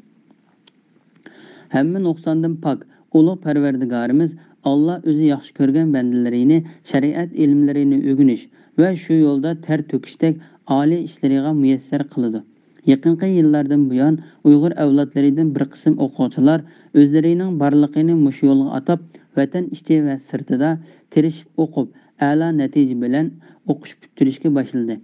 ھەممە نۇقساندىن پاك، ئۇلۇغ پەرۋەردىگارىمىز ئاللا ئۆزى ياخشى كۆرگەن بەندىلىرىنى شەرىئەت ئىلىملىرىنى ئۆگىنىش ۋە شۇ يولدا تەر تۆكۈشتەك ئالىي ئىشلىرىغا مۇيەسسەر قىلىدۇ. يېقىنقى يىللاردىن بۇيان، ئۇيغۇر ئەۋلادلىرىدىن بىر قىسىم ئوقۇغۇچىلار ئۆزلىرىنىڭ بارلىقىنى مۇشۇ يولغا ئاتاپ، ۋەتەن ئىچى ۋە سىرتىدا تىرىشىپ ئوقۇپ، ئەلا نەتىجە بىلەن ئوقۇش پۈتتۈرۈشكە باشلىدى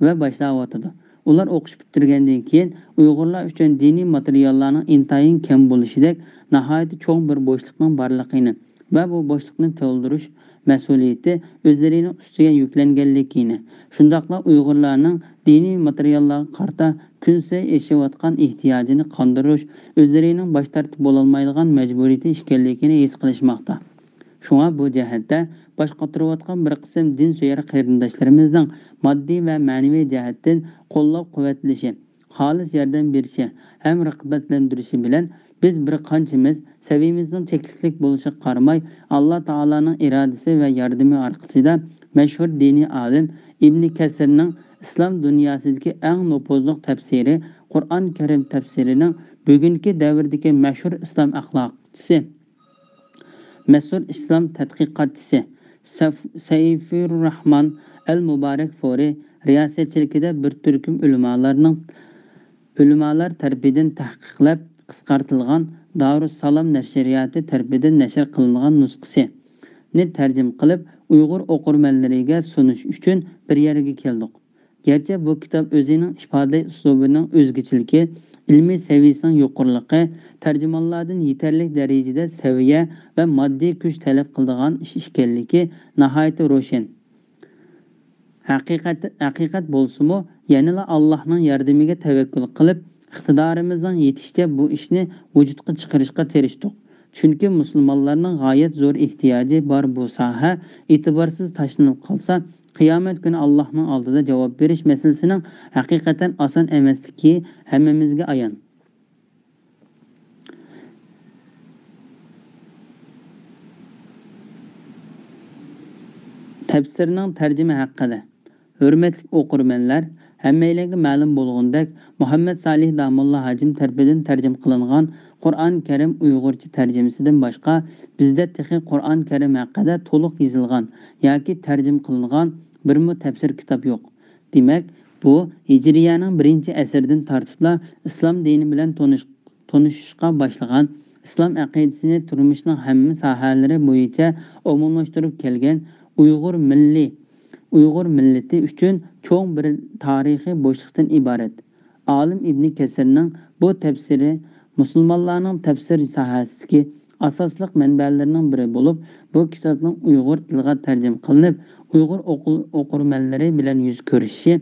ۋە باشلاۋاتىدۇ. ئۇلار ئوقۇش پۈتتۈرگەندىن كېيىن، ئۇيغۇرلار ئۈچۈن دىنىي ماتېرىياللارنىڭ ئىنتايىن كەم بولۇشىدەك ناھايىتى چوڭ بىر بوشلۇقنىڭ بارلىقىنى ۋە بۇ بوشلۇقنى تولدۇرۇش مەسئۇلىيىتى ئۆزلىرىنىڭ ئۈستىگە يۈكلەنگەنلىكىنى، شۇنداقلا ئۇيغۇرلارنىڭ دىنىي ماتېرىياللارغا قارىتا كۈنسېرى ئېشىۋاتقان ئېھتىياجىنى قاندۇرۇش ئۆزلىرىنىڭ باش تارتىپ بولالمايدىغان مەجبۇرىيىتى ئىكەنلىكىنى ھېس قىلىشماقتا. شۇڭا بۇ جەھەتتە باش قاتۇرۇۋاتقان بىر قىسىم دىن سۆيەر قېرىنداشلىرىمىزنىڭ ماددىي ۋە مەنىۋى جەھەتتىن قوللاپ-قۇۋۋەتلىشى، خالىس ياردەم بېرىشى ھەم رىغبەتلەندۈرۈشى بىلەن، بىز بىر قانچىمىز سەۋىيىمىزنىڭ چەكلىكلىك بولۇشىغا قارىماي، ئاللا تائالانىڭ ئىرادىسى ۋە ياردىمى ئارقىسىدا مەشھۇر دىنىي ئالىم ئىبنى كەسىرنىڭ ئىسلام دۇنياسىدىكى ئەڭ نوپۇزلۇق تەپسىرى، قۇرئان كەرىم تەپسىرىنىڭ بۈگۈنكى دەۋردىكى مەشھۇر ئىسلام ئەخلاقچىسى، مەشھۇر ئىسلام تەتقىقاتچىسى سەف-، سەيفۇرراھمان ئەل مۇبارەك فورى رىياسەتچىلىكىدە بىر تۈركۈم ئۆلىمالارنىڭ، ئۆلىمالار تەرىپىدىن تەھقىقلەپ قىسقارتىلغان دارۇسسالام نەشرىياتى تەرىپىدىن نەشر قىلىنغان نۇسخىسىنى تەرجىمە قىلىپ، ئۇيغۇر ئوقۇرمەنلىرىگە سۇنۇش ئۈچۈن بىر يەرگە كەلدۇق. گەرچە بۇ كىتاب ئۆزىنىڭ ئىپادىلەش ئۇسلۇبىنىڭ ئۆزگىچىلىكى، ئىلمىي سەۋىيىسىنىڭ يۇقىرىلىقى، تەرجىمانلاردىن يېتەرلىك دەرىجىدە سەۋىيە ۋە ماددىي كۈچ تەلەپ قىلىدىغان ئىش ئىكەنلىكى ناھايىتى روشەن. ھەقىقەت، ھەقىقەت بولسىمۇ، يەنىلا ئاللاھنىڭ ياردىمىگە تەۋەككۈل قىلىپ، ئىقتىدارىمىزنىڭ يېتىشىچە بۇ ئىشنى ۋۇجۇدقا چىقىرىشقا تىرىشتۇق. چۈنكى مۇسۇلمانلارنىڭ غايەت زور ئېھتىياجى بار بۇ ساھە ئېتىبارسىز تاشلىنىپ قالسا، قىيامەت كۈنى ئاللاھنىڭ ئالدىدا جاۋاب بېرىش مەسىلىسىنىڭ ھەقىقەتەن ئاسان ئەمەسلىكى ھەممىمىزگە ئايان. تەپسىرنىڭ تەرجىمە ھەققىدە. ھۆرمەتلىك ئوقۇرمەنلەر، ھەممەيلەنگە مەلۇم بولغىنىدەك، مۇھەممەد سالىھ داموللا ھاجىم تەرىپىدىن تەرجىمە قىلىنغان قۇرئان كەرىم ئۇيغۇرچە تەرجىمىسىدىن باشقا، بىزدە تېخى قۇرئان كەرىم ھەققىدە تولۇق يېزىلغان ياكى تەرجىمە قىلىنغان بىرمۇ تەپسىر كىتاب يوق. دېمەك، بۇ ھىجرىيەنىڭ بىرىنچى ئەسىرىدىن تارتىپلا ئىسلام دىنى بىلەن تونۇش-، تونۇشۇشقا باشلىغان، ئىسلام ئەقىدىسىنى تۇرمۇشنىڭ ھەممە ساھەلىرى بويىچە ئومۇملاشتۇرۇپ كەلگەن ئۇيغۇر مىللىي، ئۇيغۇر مىللىتى ئۈچۈن چوڭ بىر تارىخىي بوشلۇقتىن ئىبارەت. ئالىم ئىبنى كەسىرنىڭ بۇ تەپسىرى مۇسۇلمانلارنىڭ تەپسىر ساھەسىدىكى ئاساسلىق مەنبەلىرىنىڭ بىرى بولۇپ، بۇ كىتابنىڭ ئۇيغۇر تىلىغا تەرجىمە قىلىنىپ، ئۇيغۇر ئوقۇ-، ئوقۇرمەنلىرى بىلەن يۈز كۆرۈشۈشى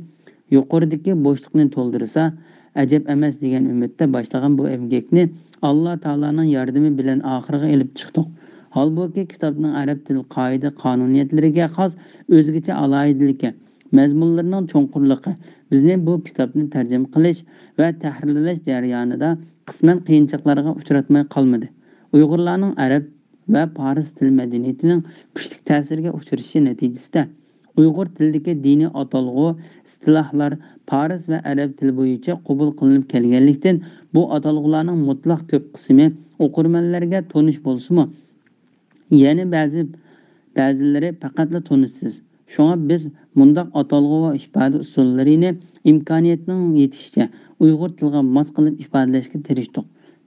يۇقىرىدىكى بوشلۇقنى تولدۇرسا ئەجەب ئەمەس دېگەن ئۈمىدتە باشلىغان بۇ ئەمگەكنى ئاللا تائالانىڭ ياردىمى بىلەن ئاخىرىغا ئېلىپ چىقتۇق. ھالبۇكى، كىتابنىڭ ئەرەب تىل قائىدە-قانۇنىيەتلىرىگە خاس ئۆزگىچە ئالاھىدىلىكى، مەزمۇنلىرىنىڭ چوڭقۇرلۇقى بىزنى بۇ كىتابنى تەرجىمە قىلىش ۋە تەھرىرلەش جەريانىدا قىسمەن قىيىنچىلىقلارغا ئۇچراتماي قالمىدى. ئۇيغۇرلارنىڭ ئەرەب ۋە پارس تىل مەدەنىيىتىنىڭ كۈچلۈك تەسىرگە ئۇچرىشى نەتىجىسىدە، ئۇيغۇر تىلىدىكى دىنىي ئاتالغۇ، ئىستىلاھلار پارس ۋە ئەرەب تىلى بويىچە قوبۇل قىلىنىپ كەلگەنلىكتىن، بۇ ئاتالغۇلارنىڭ مۇتلەق كۆپ قىسمى ئوقۇرمەنلەرگە تونۇش بولسىمۇ، يەنە بەزى، بەزىلىرى پەقەتلا تونۇشسىز. شۇڭا بىز مۇنداق ئاتالغۇ ۋە ئىپادە ئۇسۇللىرىنى ئىمكانىيەتنىڭ يېتىشىچە ئۇيغۇر تىلىغا ماس قىلىپ ئىپادىلەشكە تىرىشتۇق.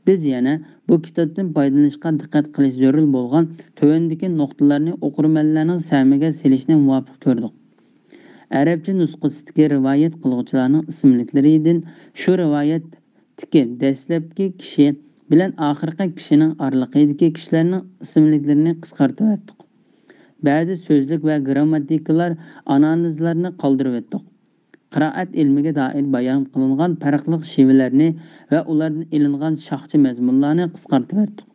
بىز يەنە بۇ كىتابتىن پايدىلىنىشقا دىققەت قىلىش زۆرۈر بولغان تۆۋەندىكى نۇقتىلارنى ئوقۇرمەنلەرنىڭ سەمىگە سېلىشنى مۇۋاپىق كۆردۇق. ئەرەبچە نۇسخىسىدىكى رىۋايەت قىلغۇچىلارنىڭ ئىسىملىكلىرىدىن شۇ رىۋايەتتىكى دەسلەپكى كىشى بىلەن ئاخىرقى كىشىنىڭ ئارىلىقىدىكى كىشىلەرنىڭ ئىسىملىكلىرىنى قىسقارتىۋەتتۇق. بەزى سۆزلۈك ۋە گىرامماتىكىلار ئانالىزلارنى قالدۇرۇۋەتتۇق. قىرائەت ئىلمىگە دائىر بايان قىلىنغان پەرقلىق شېۋىلەرنى ۋە ئۇلاردىن ئېلىنغان شاخچە مەزمۇنلارنى قىسقارتىۋەتتۇق.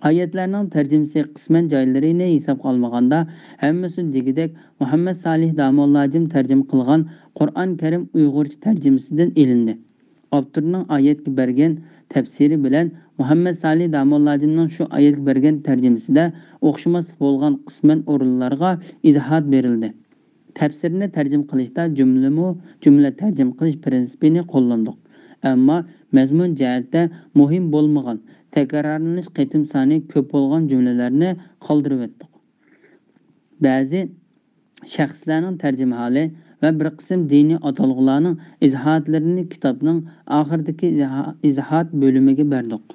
ئايەتلەرنىڭ تەرجىمىسى قىسمەن جايلىرىنى ھېسابقا ئالمىغاندا، ھەممىسى دېگۈدەك مۇھەممەد سالىھ داموللاجىم تەرجىمە قىلغان قۇرئان كەرىم ئۇيغۇرچە تەرجىمىسىدىن ئېلىندى. ئاپتورنىڭ ئايەتكە بەرگەن تەپسىرى بىلەن مۇھەممەد سالىھ داموللاجىمنىڭ شۇ ئايەتكە بەرگەن تەرجىمىسىدە ئوخشىماسلىق بولغان قىسمەن ئورۇنلارغا ئىزاھات بېرىلدى. تەپسىرنى تەرجىمە قىلىشتا جۈملىمۇ جۈملە تەرجىمە قىلىش پىرىنسىپىنى قوللاندۇق. ئەمما مەزمۇن جەھەتتە مۇھىم بولمىغان، تەكرارلىنىش قېتىم سانى كۆپ بولغان جۈملىلەرنى قالدۇرۇۋەتتۇق. بەزى شەخسلەرنىڭ تەرجىمىھالى ۋە بىر قىسىم دىنىي ئاتالغۇلارنىڭ ئىزاھاتلىرىنى كىتابنىڭ ئاخىرىدىكى ئىزاھا-، ئىزاھات بۆلۈمىگە بەردۇق.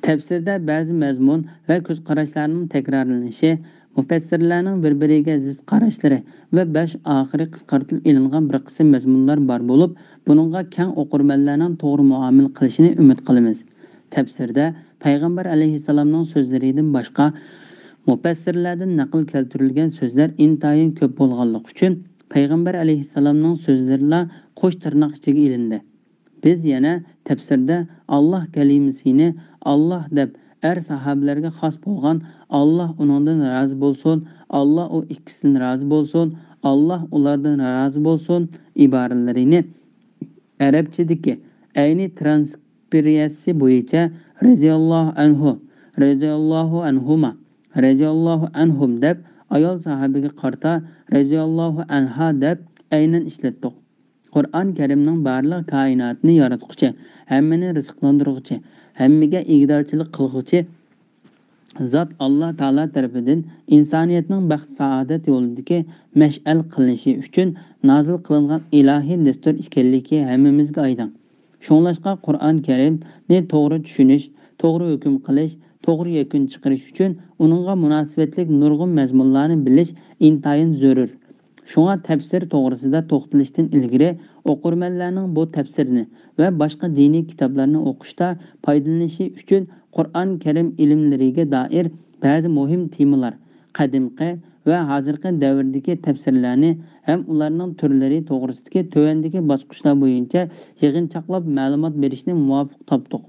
تەپسىردە بەزى مەزمۇن ۋە كۆز قاراشلارنىڭ تەكرارلىنىشى، مۇپەسسىرلەرنىڭ بىر-بىرىگە زىت قاراشلىرى ۋە باش ئاخىرى قىسقارتىلىپ ئېلىنغان بىر قىسىم مەزمۇنلار بار بولۇپ، بۇنىڭغا كەڭ ئوقۇرمەنلەرنىڭ توغرا مۇئامىلە قىلىشىنى ئۈمىد قىلىمىز. تەپسىردە پەيغەمبەر ئەلەيھىسسالامنىڭ سۆزلىرىدىن باشقا، مۇپەسسىرلەردىن نەقىل كەلتۈرۈلگەن سۆزلەر ئىنتايىن كۆپ بولغانلىقى ئۈچۈن، پەيغەمبەر ئەلەيھىسسالامنىڭ سۆزلىرىلا قوش تىرناق ئىچىگە ئېلىندى. بىز يەنە تەپسىردە «ئاللاھ كەلىمىسىنى ئاللاھ» دەپ، ئەر ساھابىلەرگە خاس بولغان «ئاللاھ ئۇنىڭدىن رازى بولسۇن، ئاللاھ ئۇ ئىككىسىدىن رازى بولسۇن، ئاللاھ ئۇلاردىن رازى بولسۇن» ئىبارىلىرىنى ئەرەبچىدىكى ئەينى ترانسكرىپسىيەسى بويىچە «رەزىياللاھۇ ئەنھۇ، رەزىياللاھۇ ئەنھۇما، رەزىياللاھۇ ئەنھۇم» دەپ، ئايال ساھابىگە قارىتا «رەزىياللاھۇ ئەنھا» دەپ ئەينەن ئىشلەتتۇق. قۇرئان كەرىمنىڭ بارلىق كائىناتنى ياراتقۇچى، ھەممىنى رىزىقلاندۇرغۇچى، ھەممىگە ئىگىدارچىلىق قىلغۇچى زات ئاللا تائالا تەرىپىدىن ئىنسانىيەتنىڭ بەخت-سائادەت يولىدىكى مەشئەل قىلىنىشى ئۈچۈن نازىل قىلىنغان ئىلاھىي دەستۇر ئىكەنلىكى ھەممىمىزگە ئايدىڭ. شۇڭلاشقا قۇرئان كەرىمنى توغرا چۈشىنىش، توغرا ھۆكۈم قىلىش، توغرا يەكۈن چىقىرىش ئۈچۈن ئۇنىڭغا مۇناسىۋەتلىك نۇرغۇن مەزمۇنلارنى بىلىش ئىنتايىن زۆرۈر. شۇڭا تەپسىر توغرىسىدا توختىلىشتىن ئىلگىرى، ئوقۇرمەنلەرنىڭ بۇ تەپسىرنى ۋە باشقا دىنىي كىتابلارنى ئوقۇشتا پايدىلىنىشى ئۈچۈن، قۇرئان كەرىم ئىلىملىرىگە دائىر بەزى مۇھىم تېمىلار، قەدىمكى ۋە ھازىرقى دەۋردىكى تەپسىرلەرنى ھەم ئۇلارنىڭ تۈرلىرى توغرىسىدىكى تۆۋەندىكى باسقۇچلار بويىچە يىغىنچاقلاپ مەلۇمات بېرىشنى مۇۋاپىق تاپتۇق.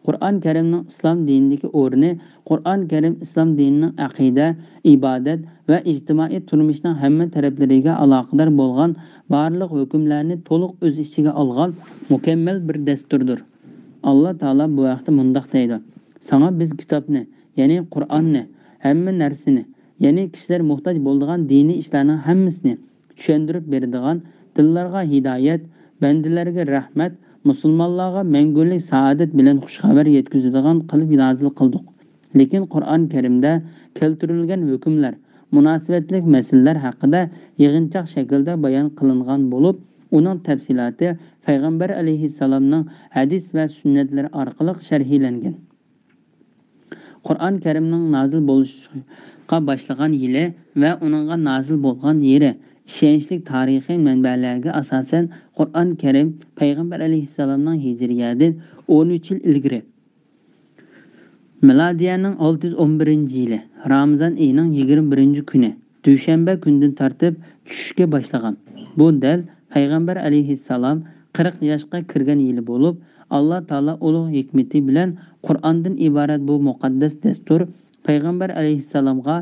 قۇرئان كەرىمنىڭ ئىسلام دىنىدىكى ئورنى، قۇرئان كەرىم ئىسلام دىنىنىڭ ئەقىدە، ئىبادەت ۋە ئىجتىمائىي تۇرمۇشنىڭ ھەممە تەرەپلىرىگە ئالاقىدار بولغان بارلىق ھۆكۈملەرنى تولۇق ئۆز ئىچىگە ئالغان مۇكەممەل بىر دەستۇردۇر. ئاللا تائالا بۇ ھەقتە مۇنداق دەيدۇ: «ساڭا بىز كىتابنى، يەنى قۇرئاننى، ھەممە نەرسىنى، يەنى كىشىلەر موھتاج بولىدىغان دىنىي ئىشلارنىڭ ھەممىسىنى چۈشەندۈرۈپ بېرىدىغان، دىللارغا ھىدايەت، بەندىلەرگە رەھمەت، مۇسۇلمانلارغا مەڭگۈلۈك سائادەت بىلەن خۇش خەۋەر يەتكۈزىدىغان قىلىپ نازىل قىلدۇق.» لېكىن قۇرئان كەرىمدە كەلتۈرۈلگەن ھۆكۈملەر، مۇناسىۋەتلىك مەسىلىلەر ھەققىدە يىغىنچاق شەكىلدە بايان قىلىنغان بولۇپ، ئۇنىڭ تەپسىلاتى پەيغەمبەر ئەلەيھىسسالامنىڭ ھەدىس ۋە سۈننەتلىرى ئارقىلىق شەرھلەنگەن. قۇرئان كەرىمنىڭ نازىل بولۇشقا باشلىغان يىلى ۋە ئۇنىڭغا نازىل بولغان يېرى، ئىشەنچلىك تارىخىي مەنبەلەرگە ئاساسەن، قۇرئان كەرىم پەيغەمبەر ئەلەيھىسسالامنىڭ ھىجرىيەدىن ئون ئۈچ يىل ئىلگىرى، مىلادىيەنىڭ ئالتە يۈز ئون بىرىنچى يىلى، رامىزان ئېيىنىڭ يىگىرمە بىرىنچى كۈنى، دۈشەنبە كۈنىدىن تارتىپ چۈشۈشكە باشلىغان. بۇ دەل پەيغەمبەر ئەلەيھىسسالام قىرىق ياشقا كىرگەن يىلى بولۇپ، ئاللا تائالا ئۇلۇغ ھېكمىتى بىلەن قۇرئاندىن ئىبارەت بۇ مۇقەددەس دەستۇر پەيغەمبەر ئەلەيھىسسالامغا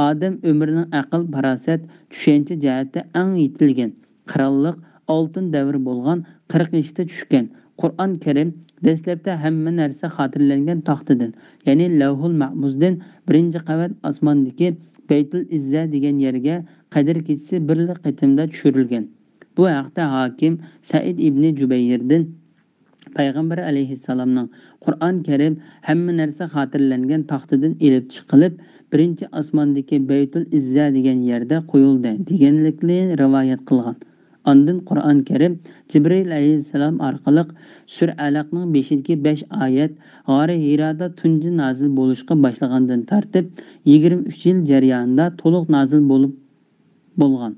ئادەم ئۆمرىنىڭ ئەقىل، پاراسەت، چۈشەنچە جەھەتتە ئەڭ يېتىلگەن، قىرانلىق، ئالتۇن دەۋرى بولغان قىرىق يېشىدا چۈشكەن. قۇرئان كەرىم دەسلەپتە ھەممە نەرسە خاتىرىلەنگەن تاختىدىن، يەنى لەۋھۇل مەھپۇزدىن بىرىنچى قەۋەت ئاسماندىكى بەيتۇل ئىززە دېگەن يەرگە قەدىر كېچىسى بىرلا قېتىمدا چۈشۈرۈلگەن. بۇ ھەقتە ھاكىم سەئىد ئىبنى جۇبەيردىن پەيغەمبەر ئەلەيھىسسالامنىڭ قۇرئان كەرىم ھەممە نەرسە خاتىرىلەنگەن تاختىدىن ئېلىپ چىقىلىپ، بىرىنچى ئاسماندىكى بەيتۇل ئىززە دېگەن يەردە قويۇلدى دېگەنلىكنى رىۋايەت قىلغان. ئاندىن قۇرئان كەرىم جىبرىئىل ئەلەيھىسسالام ئارقىلىق سۈرە ئەلەقنىڭ بېشىدىكى بەش ئايەت غارى ھىرادا تۇنجى نازىل بولۇشقا باشلىغاندىن تارتىپ يىگىرمە ئۈچ يىل جەريانىدا تولۇق نازىل بولۇپ بولغان.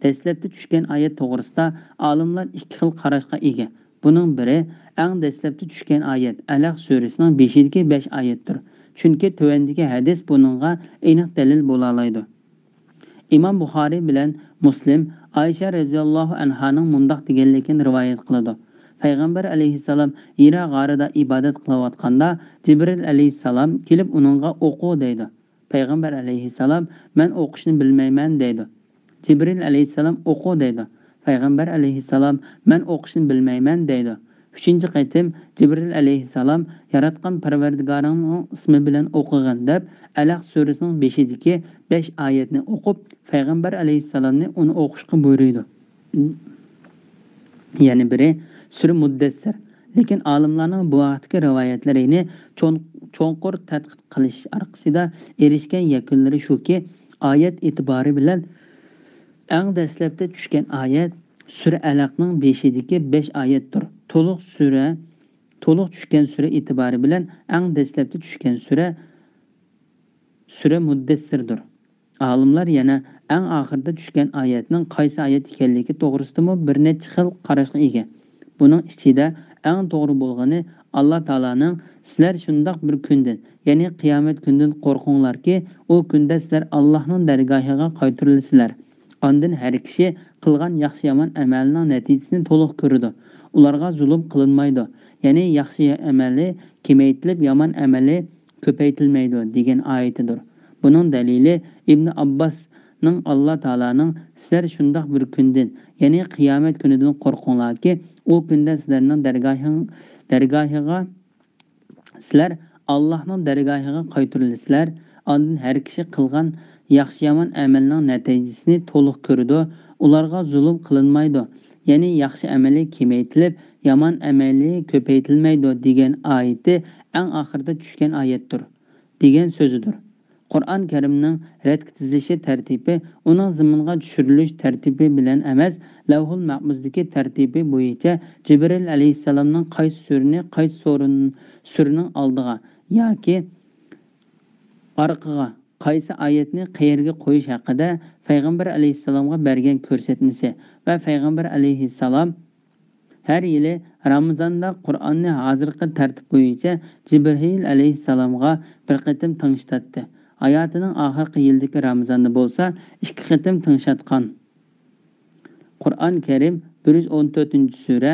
دەسلەپتە چۈشكەن ئايەت توغرىسىدا ئالىملار ئىككى خىل قاراشقا ئىگە. بۇنىڭ بىرى، ئەڭ دەسلەپتە چۈشكەن ئايەت ئەلەق سۈرىسىنىڭ بېشىدىكى بەش ئايەتتۇر. چۈنكى تۆۋەندىكى ھەدىس بۇنىڭغا ئېنىق دەلىل بولالايدۇ. ئىمام بۇخارىي بىلەن مۇسلىم ئائىشە رەزىياللاھۇ ئەنھانىڭ مۇنداق دېگەنلىكىنى رىۋايەت قىلىدۇ. پەيغەمبەر ئەلەيھىسسالام ھىرا غارىدا ئىبادەت قىلىۋاتقاندا، جىبرىل ئەلەيھىسسالام كېلىپ ئۇنىڭغا ئوقۇ دەيدۇ. پەيغەمبەر ئەلەيھىسسالام، مەن ئوقۇشنى بىلمەيمەن دەيدۇ. جىبرىل ئەلەيھىسسالام، ئوقۇ دەيدۇ. پەيغەمبەر ئەلەيھىسسالام، مەن ئوقۇشنى بىلمەيمەن دەيدۇ. ئۈچىنچى قېتىم جىبرىل ئەلەيھىسسالام، ياراتقان پەرۋەردىگارىڭنىڭ ئىسمى بىلەن ئوقۇغىن دەپ، ئەلەق سۈرىسىنىڭ بېشىدىكى بەش ئايەتنى ئوقۇپ، پەيغەمبەر ئەلەيھىسسالامنى ئۇنى ئوقۇشقا بۇيرۇيدۇ. يەنە بىرى، سۈرە مۇددەسسىر. لېكىن ئالىملارنىڭ بۇ ھەقتىكى رىۋايەتلىرىنى چوڭ-، چوڭقۇر تەتقىق قىلىش ئارقىسىدا ئېرىشكەن يەكۈنلىرى شۇكى، ئايەت ئېتىبارى بىلەن ئەڭ دەسلەپتە چۈشكەن ئايەت سۈرە ئەلەقنىڭ بېشىدىكى بەش ئايەتتۇر. تولۇق سۈرە، تولۇق چۈشكەن سۈرە ئېتىبارى بىلەن ئەڭ دەسلەپتە چۈشكەن سۈرە، سۈرە مۇددەسسىردۇر. ئالىملار يەنە ئەڭ ئاخىرىدا چۈشكەن ئايەتنىڭ قايسى ئايەت ئىكەنلىكى توغرىسىدىمۇ بىر نەچچە خىل قاراشقا ئىگە. بۇنىڭ ئىچىدە ئەڭ توغرا بولغىنى، ئاللا تائالانىڭ، سىلەر شۇنداق بىر كۈندىن، يەنى قىيامەت كۈنىدىن قورقۇڭلاركى، ئۇ كۈندە سىلەر ئاللاھنىڭ دەرگاھىغا قايتۇرۇلىسىلەر. ئاندىن ھەر كىشى قىلغان ياخشى-يامان ئەمەلنىڭ نەتىجىسىنى تولۇق كۆرىدۇ. ئۇلارغا زۇلۇم قىلىنمايدۇ. يەنى ياخشى ئەمەلى كېمەيتىلىپ، يامان ئەمەلى كۆپەيتىلمەيدۇ دېگەن ئايىتىدۇر. بۇنىڭ دەلىلى ئىبنى ئابباسنىڭ، ئاللا تائالانىڭ، سىلەر شۇنداق بىر كۈندىن، يەنى قىيامەت كۈنىدىن قورقۇڭلاركى، ئۇ كۈندە سىلەرنىڭ دەرگاھىڭ-، دەرگاھىغا، سىلەر ئاللاھنىڭ دەرگاھىغا قايتۇرۇلىسىلەر. ئاندىن ھەر كىشى قىلغان ياخشى-يامان ئەمەلنىڭ نەتىجىسىنى تولۇق كۆرىدۇ. ئۇلارغا زۇلۇم قىلىنمايدۇ. يەنى ياخشى ئەمەلى كېمەيتىلىپ، يامان ئەمەلى كۆپەيتىلمەيدۇ دېگەن ئايىتى ئەڭ ئاخىرىدا چۈشكەن ئايەتتۇر، دېگەن سۆزىدۇر. قۇرئان كەرىمنىڭ رەتكە تىزىلىشى تەرتىپى ئۇنىڭ زېمىنغا چۈشۈرۈلۈش تەرتىپى بىلەن ئەمەس، لەۋھۇل مەھپۇزدىكى تەرتىپى بويىچە جىبرىل ئەلەيھىسسالامنىڭ قايسى سۈرىنى قايسى سورۇن-، سۈرىنىڭ ئالدىغا ياكى ئارقىغا، قايسى ئايەتنى قەيەرگە قويۇش ھەققىدە پەيغەمبەر ئەلەيھىسسالامغا بەرگەن كۆرسەتمىسى ۋە پەيغەمبەر ئەلەيھىسسالام ھەر يىلى رامىزاندا قۇرئاننى ھازىرقى تەرتىپ بويىچە جىبرىئىل ئەلەيھىسسالامغا بىر قېتىم تىڭشىتاتتى. ھاياتىنىڭ ئاخىرقى يىلىدىكى رامىزاندا بولسا ئىككى قېتىم تىڭشاتقان. قۇرئان كەرىم بىر يۈز ئون تۆتىنچى سۈرە،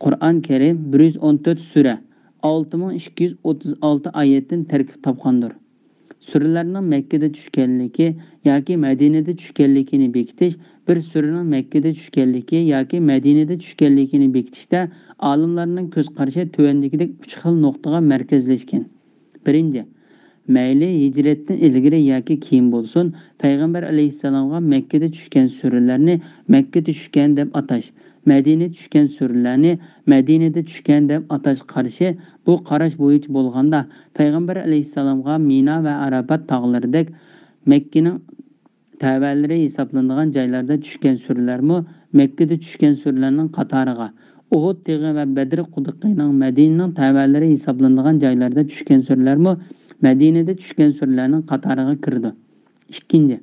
قۇرئان كەرىم بىر يۈز ئون تۆت سۈرە، ئالتە مىڭ ئىككى يۈز ئوتتۇز ئالتە ئايەتتىن تەركىب تاپقاندۇر. سۈرىلەرنىڭ مەككىدە چۈشكەنلىكى ياكى مەدىنىدە چۈشكەنلىكىنى بېكىتىش، بىر سۈرىنىڭ مەككىدە چۈشكەنلىكى ياكى مەدىنىدە چۈشكەنلىكىنى بېكىتىشتە ئالىملارنىڭ كۆز قارىشى تۆۋەندىكىدەك ئۈچ خىل نۇقتىغا مەركەزلەشكەن. بىرىنچى، مەيلى ھىجرەتتىن ئىلگىرى ياكى كېيىن بولسۇن، پەيغەمبەر ئەلەيھىسسالامغا مەككىدە چۈشكەن سۈرىلەرنى مەككىدە چۈشكەن دەپ ئاتاش، مەدىنىدە چۈشكەن سۈرىلەرنى مەدىنىدە چۈشكەن دەپ ئاتاش قارىشى، بۇ قاراش بويىچە بولغاندا، پەيغەمبەر ئەلەيھىسسالامغا مىنا ۋە ئارافات تاغلىرىدەك مەككىنىڭ تەۋەلىرى ھېسابلىنىدىغان جايلاردا چۈشكەن سۈرىلەرمۇ مەككىدە چۈشكەن سۈرىلەرنىڭ قاتارىغا، ئۇھۇد تېغى ۋە بەدر قۇدۇقىنىڭ مەدىنىنىڭ تەۋەلىرى ھېسابلىنىدىغان جايلاردا چۈشكەن سۈرىلەرمۇ مەدىنىدە چۈشكەن سۈرىلەرنىڭ قاتارىغا كىرىدۇ. ئىككىنچى،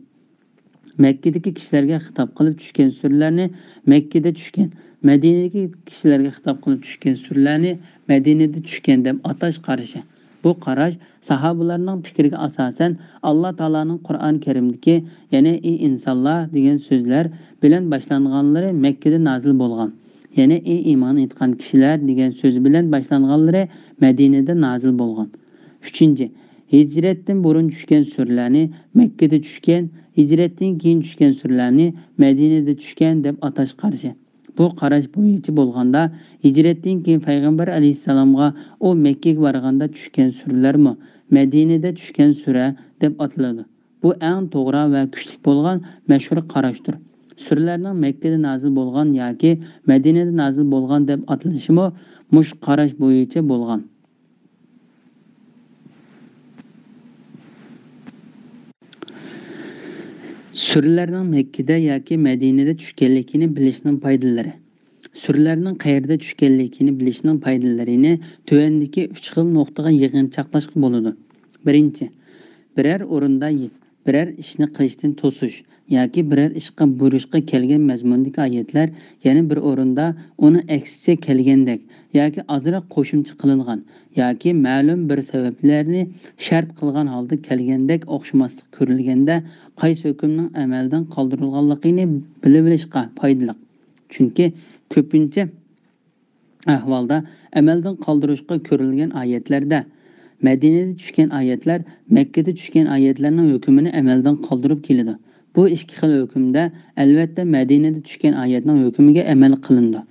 مەككىدىكى كىشىلەرگە خىتاب قىلىپ چۈشكەن سۈرىلەرنى مەككىدە چۈشكەن، مەدىنىدىكى كىشىلەرگە خىتاب قىلىپ چۈشكەن سۈرىلەرنى مەدىنىدە چۈشكەن دەپ ئاتاش قارىشى. بۇ قاراش ساھابىلەرنىڭ پىكرىگە ئاساسەن، ئاللا تائالانىڭ قۇرئان كەرىمدىكى، يەنى «ئى ئىنسانلار» دېگەن سۆزلەر بىلەن باشلانغانلىرى مەككىدە نازىل بولغان، يەنى «ئى ئىمان ئېيتقان كىشىلەر» دېگەن سۆز بىلەن باشلانغانلىرى مەدىنىدە نازىل بولغان. ئۈچىنچى، ھىجرەتتىن بۇرۇن چۈشكەن سۈرىلەرنى مەككىدە چۈشكەن، ھىجرەتتىن كېيىن چۈشكەن سۈرىلەرنى مەدىنىدە چۈشكەن دەپ ئاتاش قارىشى. بۇ قاراش بويىچە بولغاندا، ھىجرەتتىن كېيىن پەيغەمبەر ئەلەيھىسسالامغا ئۇ مەككىگە بارغاندا چۈشكەن سۈرىلەرمۇ مەدىنىدە چۈشكەن سۈرە دەپ ئاتىلىدۇ. بۇ ئەڭ توغرا ۋە كۈچلۈك بولغان مەشھۇر قاراشتۇر. سۈرىلەرنىڭ مەككىدە نازىل بولغان ياكى مەدىنىدە نازىل بولغان دەپ ئاتىلىشىمۇ مۇشۇ قاراش بويىچە بولغان. سۈرىلەرنىڭ مەككىدە ياكى مەدىنىدە چۈشكەنلىكىنى بىلىشنىڭ پايدىلىرى. سۈرىلەرنىڭ قەيەردە چۈشكەنلىكىنى بىلىشنىڭ پايدىلىرىنى تۆۋەندىكى ئۈچ خىل نۇقتىغا يىغىنچاقلاشقا بولىدۇ. بىرىنچى، بىرەر ئورۇندا بىرەر ئىشنى قىلىشتىن توسۇش ياكى بىرەر ئىشقا بۇيرۇشقا كەلگەن مەزمۇندىكى ئايەتلەر يەنە بىر ئورۇندا ئۇنىڭ ئەكسىچە كەلگەندەك ياكى ئازراق قوشۇمچە قىلىنغان ياكى مەلۇم بىر سەۋەبلەرنى شەرت قىلغان ھالدا كەلگەندەك ئوخشىماسلىق كۆرۈلگەندە، قايسى ھۆكۈمنىڭ ئەمەلدىن قالدۇرۇلغانلىقىنى بىلىۋېلىشقا پايدىلىق. چۈنكى كۆپىنچە ئەھۋالدا ئەمەلدىن قالدۇرۇشقا كۆرۈلگەن ئايەتلەردە، مەدىنىدە چۈشكەن ئايەتلەر مەككىدە چۈشكەن ئايەتلەرنىڭ ھۆكمىنى ئەمەلدىن قالدۇرۇپ كېلىدۇ. بۇ ئىككى خىل ھۆكۈمدە، ئەلۋەتتە، مەدىنىدە چۈشكەن ئايەتنىڭ ھۆكمىگە ئەمەل قىلىنىدۇ.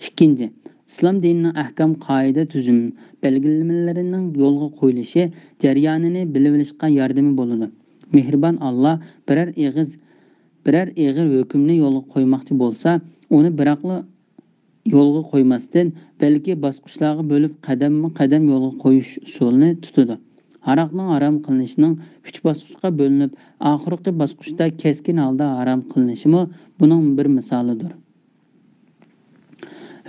ئىككىنچى، ئىسلام دىنىنىڭ ئەھكام، قائىدە، تۈزۈم، بەلگىلىمىلىرىنىڭ يولغا قويۇلۇشى جەريانىنى بىلىۋېلىشقا ياردىمى بولىدۇ. مېھرىبان ئاللا بىرەر ئېغىز، بىرەر ئېغىر ھۆكۈمنى يولغا قويماقچى بولسا، ئۇنى بىراقلا يولغا قويماستىن، بەلكى باسقۇچلارغا بۆلۈپ قەدەممۇ قەدەم يولغا قويۇش ئۇسۇلىنى تۇتىدۇ. ھاراقنىڭ ھارام قىلىنىشىنىڭ ئۈچ باسقۇچقا بۆلۈنۈپ، ئاخىرقى باسقۇچتا كەسكىن ھالدا ھارام قىلىنىشىمۇ بۇنىڭ بىر مىسالىدۇر.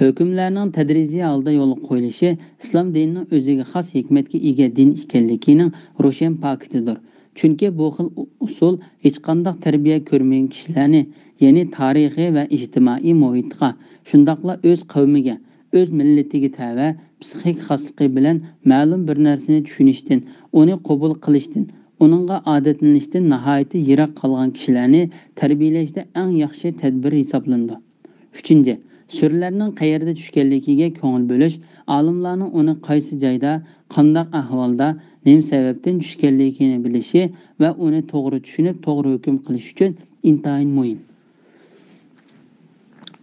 ھۆكۈملەرنىڭ تەدرىجىي ھالدا يولغا قويۇلۇشى ئىسلام دىنىنىڭ ئۆزىگە خاس ھېكمەتكە ئىگە دىن ئىكەنلىكىنىڭ روشەن پاكىتىدۇر. چۈنكى بۇ خىل ئۇ-، ئۇسۇل ھېچقانداق تەربىيە كۆرمىگەن كىشىلەرنى، يەنى تارىخىي ۋە ئىجتىمائىي مۇھىتقا، شۇنداقلا ئۆز قەۋمىگە، ئۆز مىللىتىگە تەۋە پسىخىك خاسلىقى بىلەن مەلۇم بىر نەرسىنى چۈشىنىشتىن، ئۇنى قوبۇل قىلىشتىن، ئۇنىڭغا ئادەتلىنىشتىن ناھايىتى يىراق قالغان كىشىلەرنى تەربىيەلەشتە ئەڭ ياخشى تەدبىر ھېسابلىنىدۇ. ئۈچىنچى، سۈرىلەرنىڭ قەيەردە چۈشكەنلىكىگە كۆڭۈل بۆلۈش، ئالىملارنىڭ ئۇنى قايسى جايدا، قانداق ئەھۋالدا، نېمە سەۋەبتىن چۈشكەنلىكىنى بىلىشى ۋە ئۇنى توغرا چۈشىنىپ، توغرا ھۆكۈم قىلىش ئۈچۈن ئىنتايىن مۇھىم.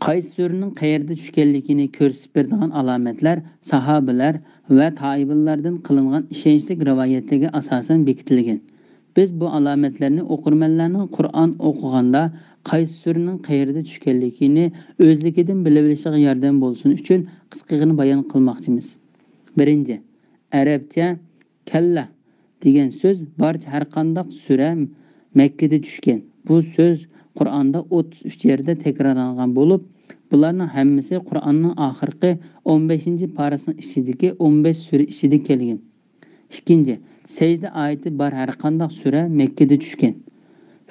قايسى سۈرىنىڭ قەيەردە چۈشكەنلىكىنى كۆرسىتىپ بېرىدىغان ئالامەتلەر ساھابىلەر ۋە تائىبىنلاردىن قىلىنغان ئىشەنچلىك رىۋايەتلەرگە ئاساسەن بېكىتىلگەن. بىز بۇ ئالامەتلەرنى ئوقۇرمەنلەرنىڭ قۇرئان ئوقۇغاندا قايسى سۈرىنىڭ قەيەردە چۈشكەنلىكىنى ئۆزلۈكىدىن بىلىۋېلىشىغا ياردەم بولسۇن ئۈچۈن قىسقىغىنە بايان قىلماقچىمىز. بىرىنچى، ئەرەبچە كەللە دېگەن سۆز بارچە ھەرقانداق سۈرە مەككىدە چۈشكەن. بۇ سۆز قۇرئاندا ئوتتۇز ئۈچ يەردە تەكرارلانغان بولۇپ، بۇلارنىڭ ھەممىسى قۇرئاننىڭ ئاخىرقى ئون بەشىنچى پارىسىنىڭ ئىچىدىكى ئون بەش سۈرە ئىچىدە كەلگەن. ئىككىنچى، سەجدە ئايىتى بار ھەرقانداق سۈرە مەككىدە چۈشكەن.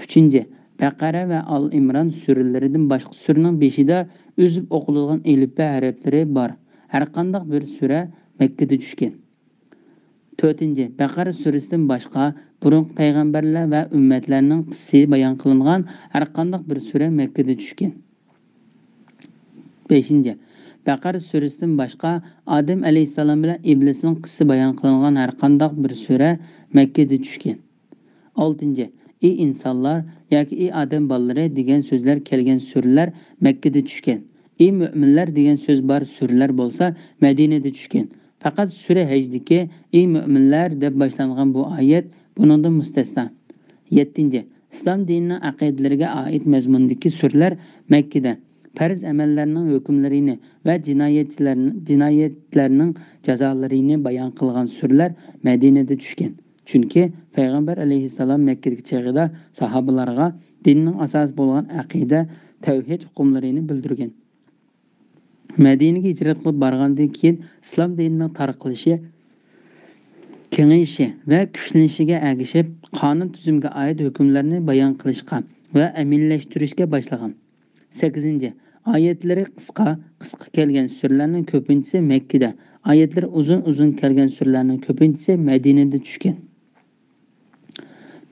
ئۈچىنچى، بەقەرە ۋە ئال ئىمران سۈرىلىرىدىن باشقا سۈرىنىڭ بېشىدا ئۈزۈپ ئوقۇلىدىغان ئېلىپبە ھەرپلىرى بار ھەرقانداق بىر سۈرە مەككىدە چۈشكەن. تۆتىنچى، بەقەرە سۈرىسىدىن باشقا بۇرۇنقى پەيغەمبەرلەر ۋە ئۈممەتلەرنىڭ قىسسىسى بايان قىلىنغان ھەرقانداق بىر سۈرە مەككىدە چۈشكەن. بەشىنچى، بەقەرە سۈرىسىدىن باشقا ئادەم ئەلەيھىسسالام بىلەن ئىبلىسنىڭ قىسسىسى بايان قىلىنغان ھەرقانداق بىر سۈرە مەككىدە چۈشكەن. ئالتىنچى، ئى ئىنسانلار ياكى ئى ئادەم بالىلىرى دېگەن سۆزلەر كەلگەن سۈرىلەر مەككىدە چۈشكەن. ئى مۆمىنلەر دېگەن سۆز بار سۈرىلەر بولسا مەدىنىدە چۈشكەن. پەقەت سۈرە ھەجدىكى ئى مۆمىنلەر دەپ باشلانغان بۇ ئايەت بۇنىڭدىن مۇستەسنا. يەتتىنچى، ئىسلام دىنىنىڭ ئەقىدىلىرىگە ئائىت مەزمۇندىكى سۈرىلەر مەككىدە پەرز ئەمەللەرنىڭ ھۆكۈملىرىنى ۋە جىنايەتچىلەرنى، جىنايەتلەرنىڭ جازالىرىنى بايان قىلغان سۈرىلەر مەدىنىدە چۈشكەن. چۈنكى پەيغەمبەر ئەلەيھىسسالام مەككىدىكى چېغىدا ساھابىلارغا دىننىڭ ئاساسى بولغان ئەقىدە، تەۋھىد ئۇقۇملىرىنى بىلدۈرگەن. مەدىنىگە ھىجرەت قىلىپ بارغاندىن كېيىن، ئىسلام دىنىنىڭ تارقىلىشى، كېڭىيىشى ۋە كۈچلىنىشىگە ئەگىشىپ، قانۇن تۈزۈمگە ئائىت ھۆكۈملەرنى بايان قىلىشقا ۋە ئەمەلىيلەشتۈرۈشكە باشلىغان. سەككىزىنچى، ئايەتلىرى قىسقا، قىسقا كەلگەن سۈرىلەرنىڭ كۆپىنچىسى مەككىدە، ئايەتلىرى ئۇزۇن، ئۇزۇن كەلگەن سۈرىلەرنىڭ كۆپىنچىسى مەدىنىدە چۈشكەن.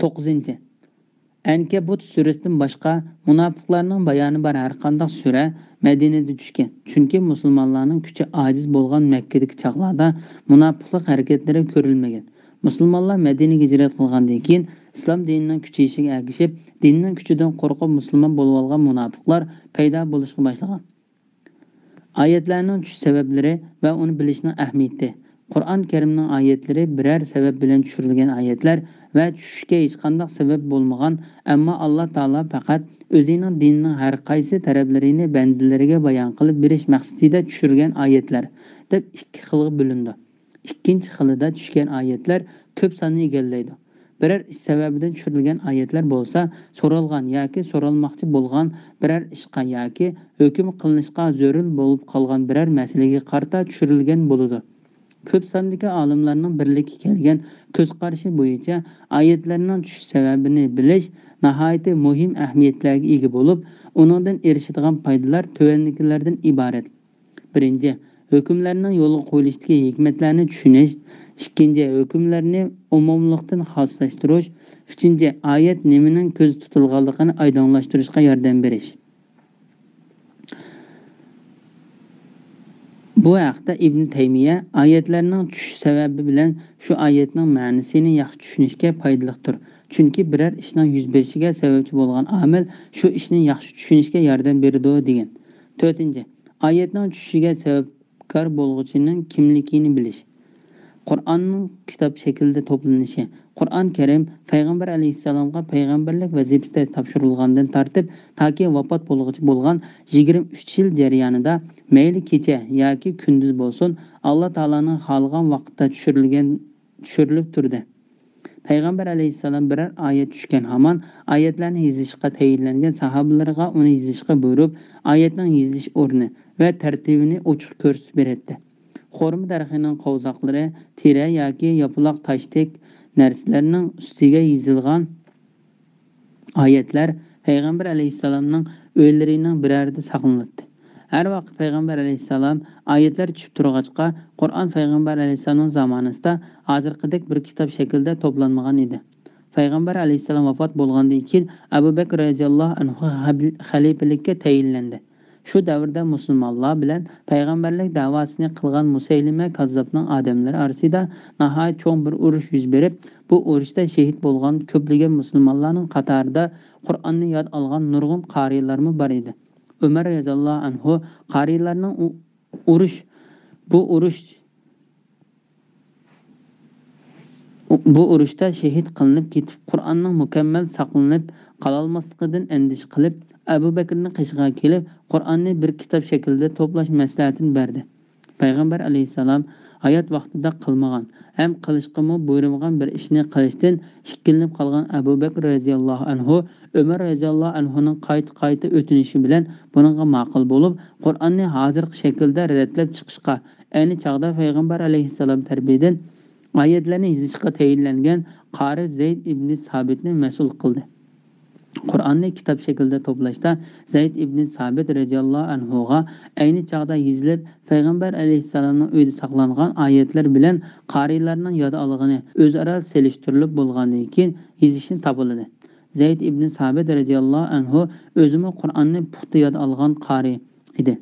توققۇزىنچى، ئەنكەبۇت سۈرىسىدىن باشقا مۇناپىقلارنىڭ بايانى بار ھەرقانداق سۈرە مەدىنىدە چۈشكەن. چۈنكى مۇسۇلمانلارنىڭ كۈچى ئاجىز بولغان مەككىدىكى چاغلاردا مۇناپىقلىق ھەرىكەتلىرى كۆرۈلمىگەن. مۇسۇلمانلار مەدىنىگە ھىجرەت قىلغاندىن كېيىن، ئىسلام دىنىنىڭ كۈچىيىشىگە ئەگىشىپ، دىننىڭ كۈچىدىن قورقۇپ مۇسۇلمان بولۇۋالغان مۇناپىقلار پەيدا بولۇشقا باشلىغان. ئايەتلەرنىڭ چۈشۈش سەۋەبلىرى ۋە ئۇنى بىلىشنىڭ ئەھمىيىتى. قۇرئان كەرىمنىڭ ئايەتلىرى بىرەر سەۋەب بىلەن چۈشۈرۈلگەن ئايەتلەر ۋە چۈشۈشكە ھېچقانداق سەۋەب بولمىغان، ئەمما ئاللا تائالا پەقەت ئۆزىنىڭ دىنىنىڭ ھەر قايسى تەرەپلىرىنى بەندىلىرىگە بايان قىلىپ بېرىش مەقسىتىدە چۈشۈرگەن ئايەتلەر، دەپ ئىككى خىلغا بۆلۈنىدۇ. ئىككىنچى خىلىدا چۈشكەن ئايەتلەر كۆپ ساننى ئىگىلەيدۇ. بىرەر ئىش سەۋەبىدىن چۈشۈرۈلگەن ئايەتلەر بولسا، سورالغان ياكى سورالماقچى بولغان بىرەر ئىشقا ياكى ھۆكۈم قىلىنىشقا زۆرۈر بولۇپ قالغان بىرەر مەسىلىگە قارىتا چۈشۈرۈلگەن بولىدۇ. كۆپ ساندىكى ئالىملارنىڭ بىرلىككە كەلگەن كۆز قارىشى بويىچە، ئايەتلەرنىڭ چۈشۈش سەۋەبىنى بىلىش ناھايىتى مۇھىم ئەھمىيەتلەرگە ئىگە بولۇپ، ئۇنىڭدىن ئېرىشىدىغان پايدىلار تۆۋەندىكىلەردىن ئىبارەت. بىرىنچى، ھۆكۈملەرنىڭ يولغا قويۇلۇشىدىكى ھېكمەتلەرنى چۈشىنىش. ئىككىنچى، ھۆكۈملەرنى ئومۇملۇقتىن خاسلاشتۇرۇش. ئۈچىنچى، ئايەت نېمىنىڭ كۆزدە تۇتۇلغانلىقىنى ئايدىڭلاشتۇرۇشقا ياردەم بېرىش. بۇ ھەقتە ئىبن تەيمىيە، ئايەتلەرنىڭ چۈشۈش سەۋەبى بىلەن شۇ ئايەتنىڭ مەنىسىنى ياخشى چۈشىنىشكە پايدىلىقتۇر. چۈنكى بىرەر ئىشنىڭ يۈز بېرىشىگە سەۋەبچى بولغان ئامىل شۇ ئىشنى ياخشى چۈشىنىشكە ياردەم بېرىدۇ، دېگەن. تۆتىنچى، ئايەتنىڭ چۈشۈشىگە سەۋەبكار بولغۇچىنىڭ كىملىكىنى بىلىش. قۇرئاننىڭ كىتاب شەكلىدە توپلىنىشى. قۇرئان كەرىم پەيغەمبەر ئەلەيھىسسالامغا پەيغەمبەرلىك ۋەزىپىسى تاپشۇرۇلغاندىن تارتىپ تاكى ۋاپات بولغۇچە بولغان يىگىرمە ئۈچ يىل جەريانىدا مەيلى كېچە ياكى كۈندۈز بولسۇن، ئاللا تائالانىڭ خالىغان ۋاقىتتا چۈشۈرۈلگەن، چۈشۈرۈلۈپ تۇردى. پەيغەمبەر ئەلەيھىسسالام بىرەر ئايەت چۈشكەن ھامان ئايەتلەرنى يېزىشقا تەيىنلەنگەن ساھابىلىرىغا ئۇنى يېزىشقا بۇيرۇپ، ئايەتنىڭ يېزىلىش ئورنى ۋە تەرتىپىنى ئوچۇق كۆرسىتىپ بېرەتتى. خورما دەرىخىنىڭ قوۋزاقلىرى، تېرە ياكى ياپىلاق تاشتەك نەرسىلەرنىڭ ئۈستىگە يېزىلغان ئايەتلەر پەيغەمبەر ئەلەيھىسسالامنىڭ ئۆيلىرىنىڭ بىرەرىدە ساقلىناتتى. ھەر ۋاقىت پەيغەمبەر ئەلەيھىسسالام ئايەتلەر چۈشۈپ تۇرغاچقا، قۇرئان پەيغەمبەر ئەلەيھىسسالامنىڭ زامانىسىدا ھازىرقىدەك بىر كىتاب شەكلىدە توپلانمىغان ئىدى. پەيغەمبەر ئەلەيھىسسالام ۋاپات بولغاندىن كېيىن، ئەبۇ بەكرى رەزىياللاھۇ ئەنھۇ خەلىپىلىككە تەيىنلەندى. شۇ دەۋردە مۇسۇلمانلار بىلەن پەيغەمبەرلىك دەۋاسىنى قىلغان مۇسەيلىمە كاززاپنىڭ ئادەملىرى ئارىسىدا ناھايىتى چوڭ بىر ئۇرۇش يۈز بېرىپ، بۇ ئۇرۇشتا شېھىت بولغان كۆپلىگەن مۇسۇلمانلارنىڭ قاتارىدا قۇرئاننى ياد ئالغان نۇرغۇن قارىيلارمۇ بار ئىدى. ئۆمەر رەزىياللاھۇ ئەنھۇ قارىيلارنىڭ ئۇ-، ئۇرۇش، بۇ ئۇرۇش، بۇ ئۇرۇشتا شېھىت قىلىنىپ كېتىپ، قۇرئاننىڭ مۇكەممەل ساقلىنىپ قالالماسلىقىدىن ئەندىشە قىلىپ، ئەبۇ بەكرىنىڭ قېشىغا كېلىپ، قۇرئاننى بىر كىتاب شەكلىدە توپلاش مەسلىھەتىنى بەردى. پەيغەمبەر ئەلەيھىسسالام ھايات ۋاقتىدا قىلمىغان ھەم قىلىشقىمۇ بۇيرۇمىغان بىر ئىشنى قىلىشتىن ئىككىلىنىپ قالغان ئەبۇ بەكرى رەزىياللاھۇ ئەنھۇ ئۆمەر رەزىياللاھۇ ئەنھۇنىڭ قايتا-قايتا ئۆتۈنۈشى بىلەن بۇنىڭغا ماقۇل بولۇپ، قۇرئاننى ھازىرقى شەكىلدە رەتلەپ چىقىشقا، ئەينى چاغدا پەيغەمبەر ئەلەيھىسسالام تەرىپىدىن ئايەتلەرنى يېزىشقا تەيىنلەنگەن قارى زەيد ئىبنى سابىتنى مەسئۇل قىلدى. قۇرئاننى كىتاب شەكلىدە توپلاشتا زەيد ئىبنى سابىت رەزىياللاھۇ ئەنھۇغا ئەينى چاغدا يېزىلىپ، پەيغەمبەر ئەلەيھىسسالامنىڭ ئۆيىدە ساقلانغان ئايەتلەر بىلەن قارىيلارنىڭ ياد ئالغىنى ئۆزئارا سېلىشتۇرۇلۇپ بولغاندىن كېيىن يېزىشنى تاپىلىدى. زەيد ئىبنى سابىت رەزىياللاھۇ ئەنھۇ ئۆزىمۇ قۇرئاننى پۇختا ياد ئالغان قارى ئىدى.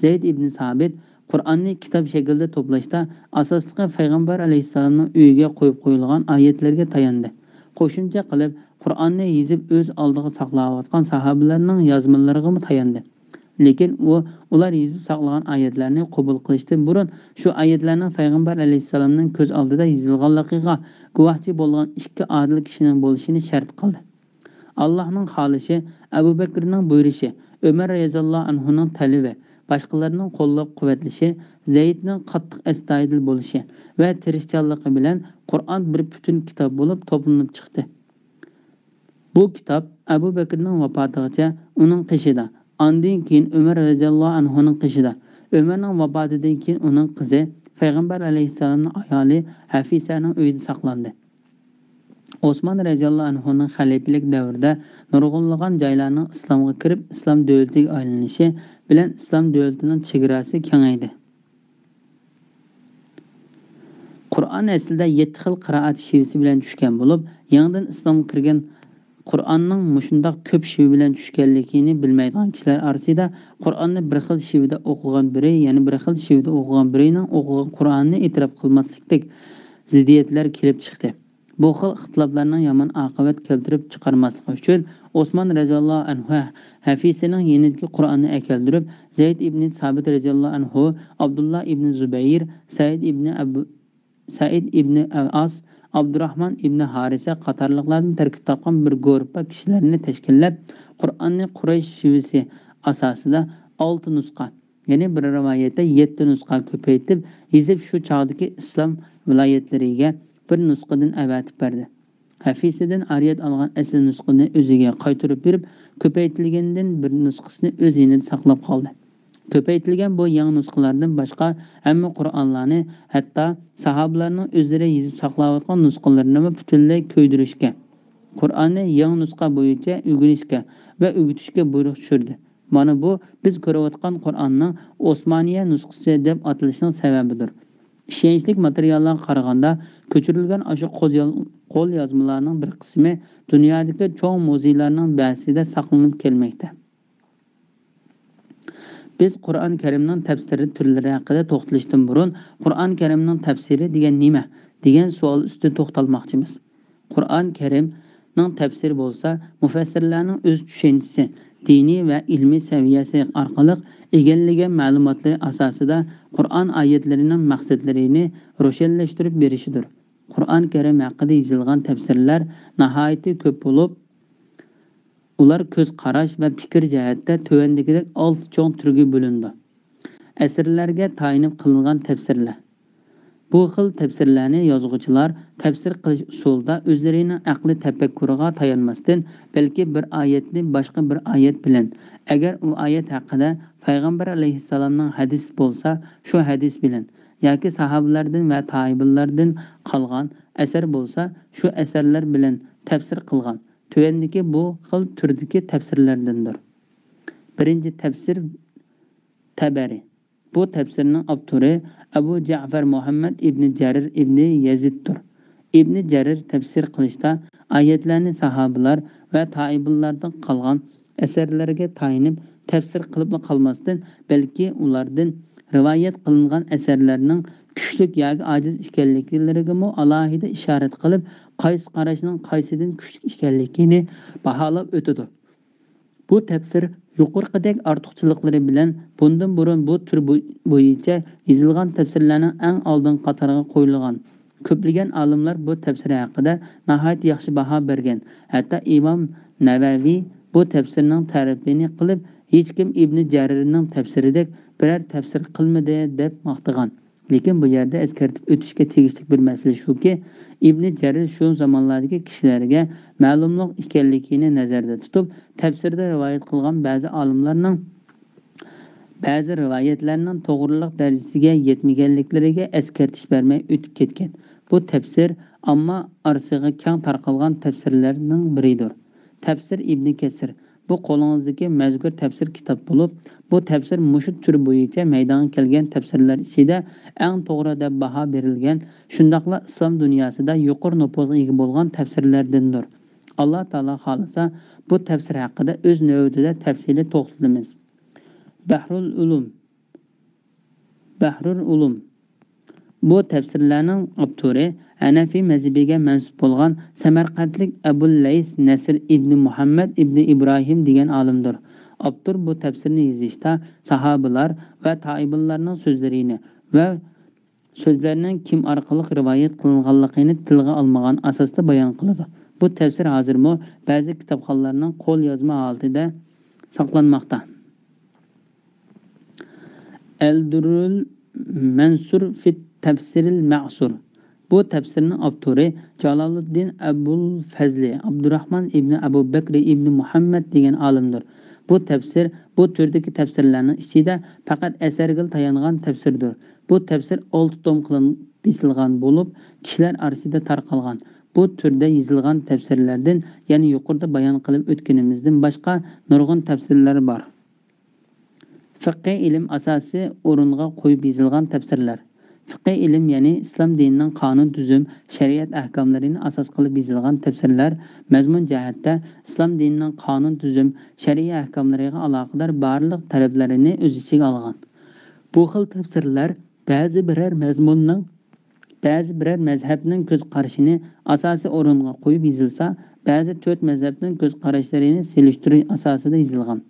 زەيد ئىبنى سابىت قۇرئاننى كىتاب شەكلىدە توپلاشتا ئاساسلىقى پەيغەمبەر ئەلەيھىسسالامنىڭ ئۆيىگە قويۇپ قويۇلغان ئايەتلەرگە تاياندى. قوشۇمچە قىلىپ، قۇرئاننى يېزىپ ئۆز ئالدىغا ساقلاۋاتقان ساھابىلەرنىڭ يازمىلىرىغىمۇ تاياندى. لېكىن ئۇ ئۇلار يېزىپ ساقلىغان ئايەتلەرنى قوبۇل قىلىشتىن بۇرۇن شۇ ئايەتلەرنىڭ پەيغەمبەر ئەلەيھىسسالامنىڭ كۆز ئالدىدا يېزىلغانلىقىغا گۇۋاھچى بولغان ئىككى ئادىل كىشىنىڭ بولۇشىنى شەرت قىلدى. ئاللاھنىڭ خالىشى، ئەبۇ بەكرىنىڭ بۇيرۇشى، ئۆمەر رەزىياللاھۇ ئەنھۇنىڭ تەلىپى، باشقىلارنىڭ قوللاپ-قۇۋۋەتلىشى، زەيدنىڭ قاتتىق ئەستايىدىل بولۇشى ۋە تىرىشچانلىقى بىلەن قۇرئان بىر پۈتۈن كىتاب بولۇپ توپلىنىپ چىقتى. بۇ كىتاب ئەبۇ بەكرىنىڭ ۋاپاتىغىچە ئۇنىڭ قېشىدا، ئاندىن كېيىن ئۆمەر رەزىياللاھۇ ئەنھۇنىڭ قېشىدا، ئۆمەرنىڭ ۋاپاتىدىن كېيىن ئۇنىڭ قىزى، پەيغەمبەر ئەلەيھىسسالامنىڭ ئايالى ھەفىسەنىڭ ئۆيىدە ساقلاندى. ئوسمان رەزىياللاھۇ ئەنھۇنىڭ خەلىپىلىك دەۋرىدە نۇرغۇنلىغان جايلارنىڭ ئىسلامغا كىرىپ، ئىسلام دۆلىتىگە ئايلىنىشى بىلەن ئىسلام دۆلىتىنىڭ چېگراسى كېڭەيدى. قۇرئان ئەسلىدە يەتتە خىل قىرائەت شېۋىسى بىلەن چۈشكەن بولۇپ، يېڭىدىن ئىسلامغا كىرگەن قۇرئاننىڭ مۇشۇنداق كۆپ شېۋە بىلەن چۈشكەنلىكىنى بىلمەيدىغان كىشىلەر ئارىسىدا قۇرئاننى بىر خىل شېۋىدە ئوقۇغان بىرى، يەنە بىر خىل شېۋىدە ئوقۇغان بىرىنىڭ ئوقۇغان قۇرئانىنى ئېتىراپ قىلماسلىقتەك زىددىيەتلەر كېلىپ چىقتى. بۇ خىل ئىختىلاپلارنىڭ يامان ئاقىۋەت كەلتۈرۈپ چىقارماسلىقى ئۈچۈن، ئوسمان رەزىياللاھۇ ئەنھۇ ھەفىسىنىڭ يېنىدىكى قۇرئاننى ئەكەلدۈرۈپ، زەيد ئىبنى سابىت رەزىياللاھۇ ئەنھۇ، ئابدۇللا ئىبنى زۇبەير، سەئىد ئىبنى ئەبۇ، سەئىد ئىبنى ئەل ئاس، ئابدۇراھمان ئىبنى ھارىسە قاتارلىقلاردىن تەركىب تاپقان بىر گۇرۇپپا كىشىلەرنى تەشكىللەپ، قۇرئاننى قۇرەيش شىۋىسى ئاساسىدا ئالتە نۇسخا، يەنى بىر رىۋايەتتە يەتتە نۇسخا كۆپەيتىپ يېزىپ، شۇ چاغدىكى ئىسلام ۋىلايەتلىرىگە بىر نۇسخىدىن ئەۋەتىپ بەردى. ھەفىسىدىن ئارىيەت ئالغان ئەسلى نۇسخىنى ئۆزىگە قايتۇرۇپ بېرىپ، كۆپەيتىلگەندىن بىر نۇسخىسىنى ئۆز يېنىدا ساقلاپ قالدى. كۆپەيتىلگەن بۇ يېڭى نۇسخىلاردىن باشقا ھەممە قۇرئانلارنى، ھەتتا ساھابىلارنىڭ ئۆزلىرى يېزىپ ساقلاۋاتقان نۇسخىلىرىنىمۇ پۈتۈنلەي كۆيدۈرۈشكە، قۇرئاننى يېڭى نۇسخا بويىچە ئۆگىنىشكە ۋە ئۆگىتىشكە بۇيرۇق چۈشۈردى. مانا بۇ بىز كۆرۈۋاتقان قۇرئاننىڭ ئوسمانىيە نۇسخىسى دەپ ئاتىلىشىنىڭ سەۋەبىدۇر. ئىشەنچلىك ماتېرىياللارغا قارىغاندا، كۆچۈرۈلگەن ئاشۇ قول يال-، قوليازمىلارنىڭ بىر قىسمى دۇنيادىكى چوڭ مۇزېيلارنىڭ بەزىسىدە ساقلىنىپ كەلمەكتە. بىز قۇرئان كەرىمنىڭ تەپسىرى تۈرلىرى ھەققىدە توختىلىشتىن بۇرۇن، قۇرئان كەرىمنىڭ تەپسىرى دېگەن نېمە؟ دېگەن سوئال ئۈستىدە توختالماقچىمىز. قۇرئان كەرىمنىڭ تەپسىرى بولسا، مۇفەسسىرلەرنىڭ ئۆز چۈشەنچىسى، دىنىي ۋە ئىلمىي سەۋىيەسى ئارقىلىق ئىگىلىگەن مەلۇماتلىرى ئاساسىدا قۇرئان ئايەتلىرىنىڭ مەقسەتلىرىنى روشەنلەشتۈرۈپ بېرىشىدۇر. قۇرئان كەرىم ھەققىدە يېزىلغان تەپسىرلەر ناھايىتى كۆپ بولۇپ، ئۇلار كۆز قاراش ۋە پىكىر جەھەتتە تۆۋەندىكىدەك ئالتە چوڭ تۈرگە بۆلۈنىدۇ. ئەسىرلەرگە تايىنىپ قىلىنغان تەپسىرلەر. بۇ خىل تەپسىرلەرنى يازغۇچىلار تەپسىر قىلىش ئۇسۇلىدا ئۆزلىرىنىڭ ئەقلىي تەپەككۇرىغا تايانماستىن، بەلكى بىر ئايەتنى باشقا بىر ئايەت بىلەن، ئەگەر ئۇ ئايەت ھەققىدە پەيغەمبەر ئەلەيھىسسالامنىڭ ھەدىسى بولسا، شۇ ھەدىس بىلەن، ياكى ساھابىلاردىن ۋە تابىئىنلاردىن قالغان ئەسەر بولسا، شۇ ئەسەرلەر بىلەن تەپسىر قىلغان. تۆۋەندىكى بۇ خىل تۈردىكى تەپسىرلەردىندۇر. بىرىنچى تەپسىر تەبەرى. بۇ تەپسىرنىڭ ئاپتورى ئەبۇ جەئفەر مۇھەممەد ئىبنى جەرىر ئىبنى يەزىدتۇر. ئىبنى جەرىر تەپسىر قىلىشتا ئايەتلەرنى ساھابىلار ۋە تابىئىنلاردىن قالغان ئەسەرلەرگە تايىنىپ تەپسىر قىلىپلا قالماستىن، بەلكى ئۇلاردىن رىۋايەت قىلىنغان ئەسەرلەرنىڭ كۈچلۈك ياكى ئاجىز ئىكەنلىكلىرىگىمۇ ئالاھىدە ئىشارەت قىلىپ، قايسى قاراشنىڭ قايسىدىن كۈچلۈك ئىكەنلىكىنى باھالاپ ئۆتىدۇ. بۇ تەپسىر يۇقىرىقىدەك ئارتۇقچىلىقلىرى بىلەن بۇندىن بۇرۇن بۇ تۈر بو-، بويىچە يېزىلغان تەپسىرلەرنىڭ ئەڭ ئالدىنقى قاتارىغا قويۇلغان. كۆپلىگەن ئالىملار بۇ تەپسىر ھەققىدە ناھايىتى ياخشى باھا بەرگەن. ھەتتا ئىمام نەۋەۋى بۇ تەپسىرنىڭ تەرىپىنى قىلىپ، ھېچكىم ئىبنى جەرىرنىڭ تەپسىرىدەك بىرەر تەپسىر قىلمىدى دەپ ماختىغان. لېكىن بۇ يەردە ئەسكەرتىپ ئۆتۈشكە تېگىشلىك بىر مەسىلە شۇكى، ئىبنى جەرىر شۇ زامانلاردىكى كىشىلەرگە مەلۇملۇق ئىكەنلىكىنى نەزەردە تۇتۇپ، تەپسىردە رىۋايەت قىلغان بەزى ئالىملارنىڭ بەزى رىۋايەتلەرنىڭ توغرىلىق دەرىجىسىگە يەتمىگەنلىكلىرىگە ئەسكەرتىش بەرمەي ئۆتۈپ كەتكەن. بۇ تەپسىر ئامما ئارىسىغا كەڭ تارقالغان تەپسىرلەرنىڭ بىرىدۇر. تەپسىر ئىبنى كەسىر. بۇ قولىڭىزدىكى مەزكۇر تەپسىر كىتاب بولۇپ، بۇ تەپسىر مۇشۇ تۈر بويىچە مەيدانغا كەلگەن تەپسىرلەر ئىچىدە ئەڭ توغرا دەپ باھا بېرىلگەن، شۇنداقلا ئىسلام دۇنياسىدا يۇقىرى نوپۇزغا ئىگە بولغان تەپسىرلەردىندۇر. ئاللا تائالا خالىسا، بۇ تەپسىر ھەققىدە ئۆز نۆۋىتىدە تەپسىلىي توختىلىمىز. بەھرۇل ئۇلۇم. بەھرۇل ئۇلۇم. بۇ تەپسىرلەرنىڭ ئاپتورى ھەنەفىي مەزھىپىگە مەنسۇپ بولغان سەمەرقەنتلىك ئەبۇل لەيس نەسىر ئىبنى مۇھەممەد ئىبنى ئىبراھىم دېگەن ئالىمدۇر. ئاپتور بۇ تەپسىرنى يېزىشتا ساھابىلار ۋە تابىئىنلارنىڭ سۆزلىرىنى ۋە سۆزلەرنىڭ كىم ئارقىلىق رىۋايەت قىلىنغانلىقىنى تىلغا ئالمىغان ئاساستا بايان قىلىدۇ. بۇ تەپسىر ھازىرمۇ بەزى كىتابخانىلارنىڭ قول يازما ھالىتىدە ساقلانماقتا. ئەلدۇررۇل مەنسۇر فىت تەفسىرىل مەئسۇر. بۇ تەپسىرنىڭ ئاپتورى جالالۇددىن ئەبۇل فەزلى ئابدۇراھمان ئىبنى ئەبۇ بەكرى ئىبنى مۇھەممەد دېگەن ئالىمدۇر. بۇ تەپسىر بۇ تۈردىكى تەپسىرلەرنىڭ ئىچىدە پەقەت ئەسەرگىلا تايانغان تەپسىردۇر. بۇ تەپسىر ئالتە توم قىلىنىپ بېسىلغان بولۇپ، كىشىلەر ئارىسىدا تارقالغان. بۇ تۈردە يېزىلغان تەپسىرلەردىن يەنە يۇقىرىدا بايان قىلىپ ئۆتكىنىمىزدىن باشقا نۇرغۇن تەپسىرلەر بار. فىقھىي ئىلىم ئاساسىي ئورۇنغا قويۇپ يېزىلغان تەپسىرلەر. فىقھىي ئىلىم، يەنى ئىسلام دىنىنىڭ قانۇن تۈزۈم، شەرىئەت ئەھكاملىرىنى ئاساس قىلىپ يېزىلغان تەپسىرلەر مەزمۇن جەھەتتە ئىسلام دىنىنىڭ قانۇن تۈزۈم، شەرئىي ئەھكاملىرىغا ئالاقىدار بارلىق تەرەپلەرنى ئۆز ئىچىگە ئالغان. بۇ خىل تەپسىرلەر بەزى بىرەر مەزمۇننىڭ بەزى بىرەر مەزھەپنىڭ كۆز قارىشىنى ئاساسىي ئورۇنغا قويۇپ يېزىلسا، بەزى تۆت مەزھەپنىڭ كۆز قاراشلىرىنى سېلىشتۇرۇش ئاساسىدا يېزىلغان.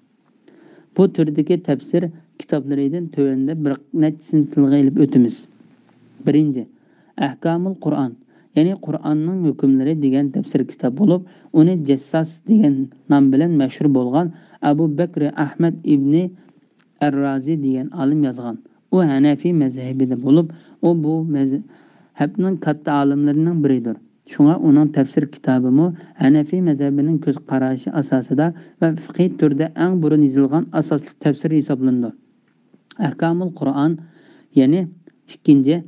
بۇ تۈردىكى تەپسىر كىتابلىرىدىن تۆۋەندە بىر نەچچىسىنى تىلغا ئېلىپ ئۆتىمىز. بىرىنچى، ئەھكامۇل قۇرئان، يەنى قۇرئاننىڭ ھۆكۈملىرى دېگەن تەپسىر كىتاب بولۇپ، ئۇنى جەسساس دېگەن نام بىلەن مەشھۇر بولغان ئەبۇ بەكرى ئەھمەد ئىبنى ئەررازى دېگەن ئالىم يازغان. ئۇ ھەنەفىي مەزھىپىدە بولۇپ، ئۇ بۇ مەزھەپنىڭ كاتتا ئالىملىرىنىڭ بىرىدۇر. شۇڭا ئۇنىڭ تەپسىر كىتابىمۇ ھەنەفىي مەزھىپىنىڭ كۆز قارىشى ئاساسىدا ۋە فىقھىي تۈردە ئەڭ بۇرۇن يېزىلغان ئاساسلىق تەپسىر ھېسابلىنىدۇ. ئەھكامۇل قۇرئان، يەنى ئىككىنچى،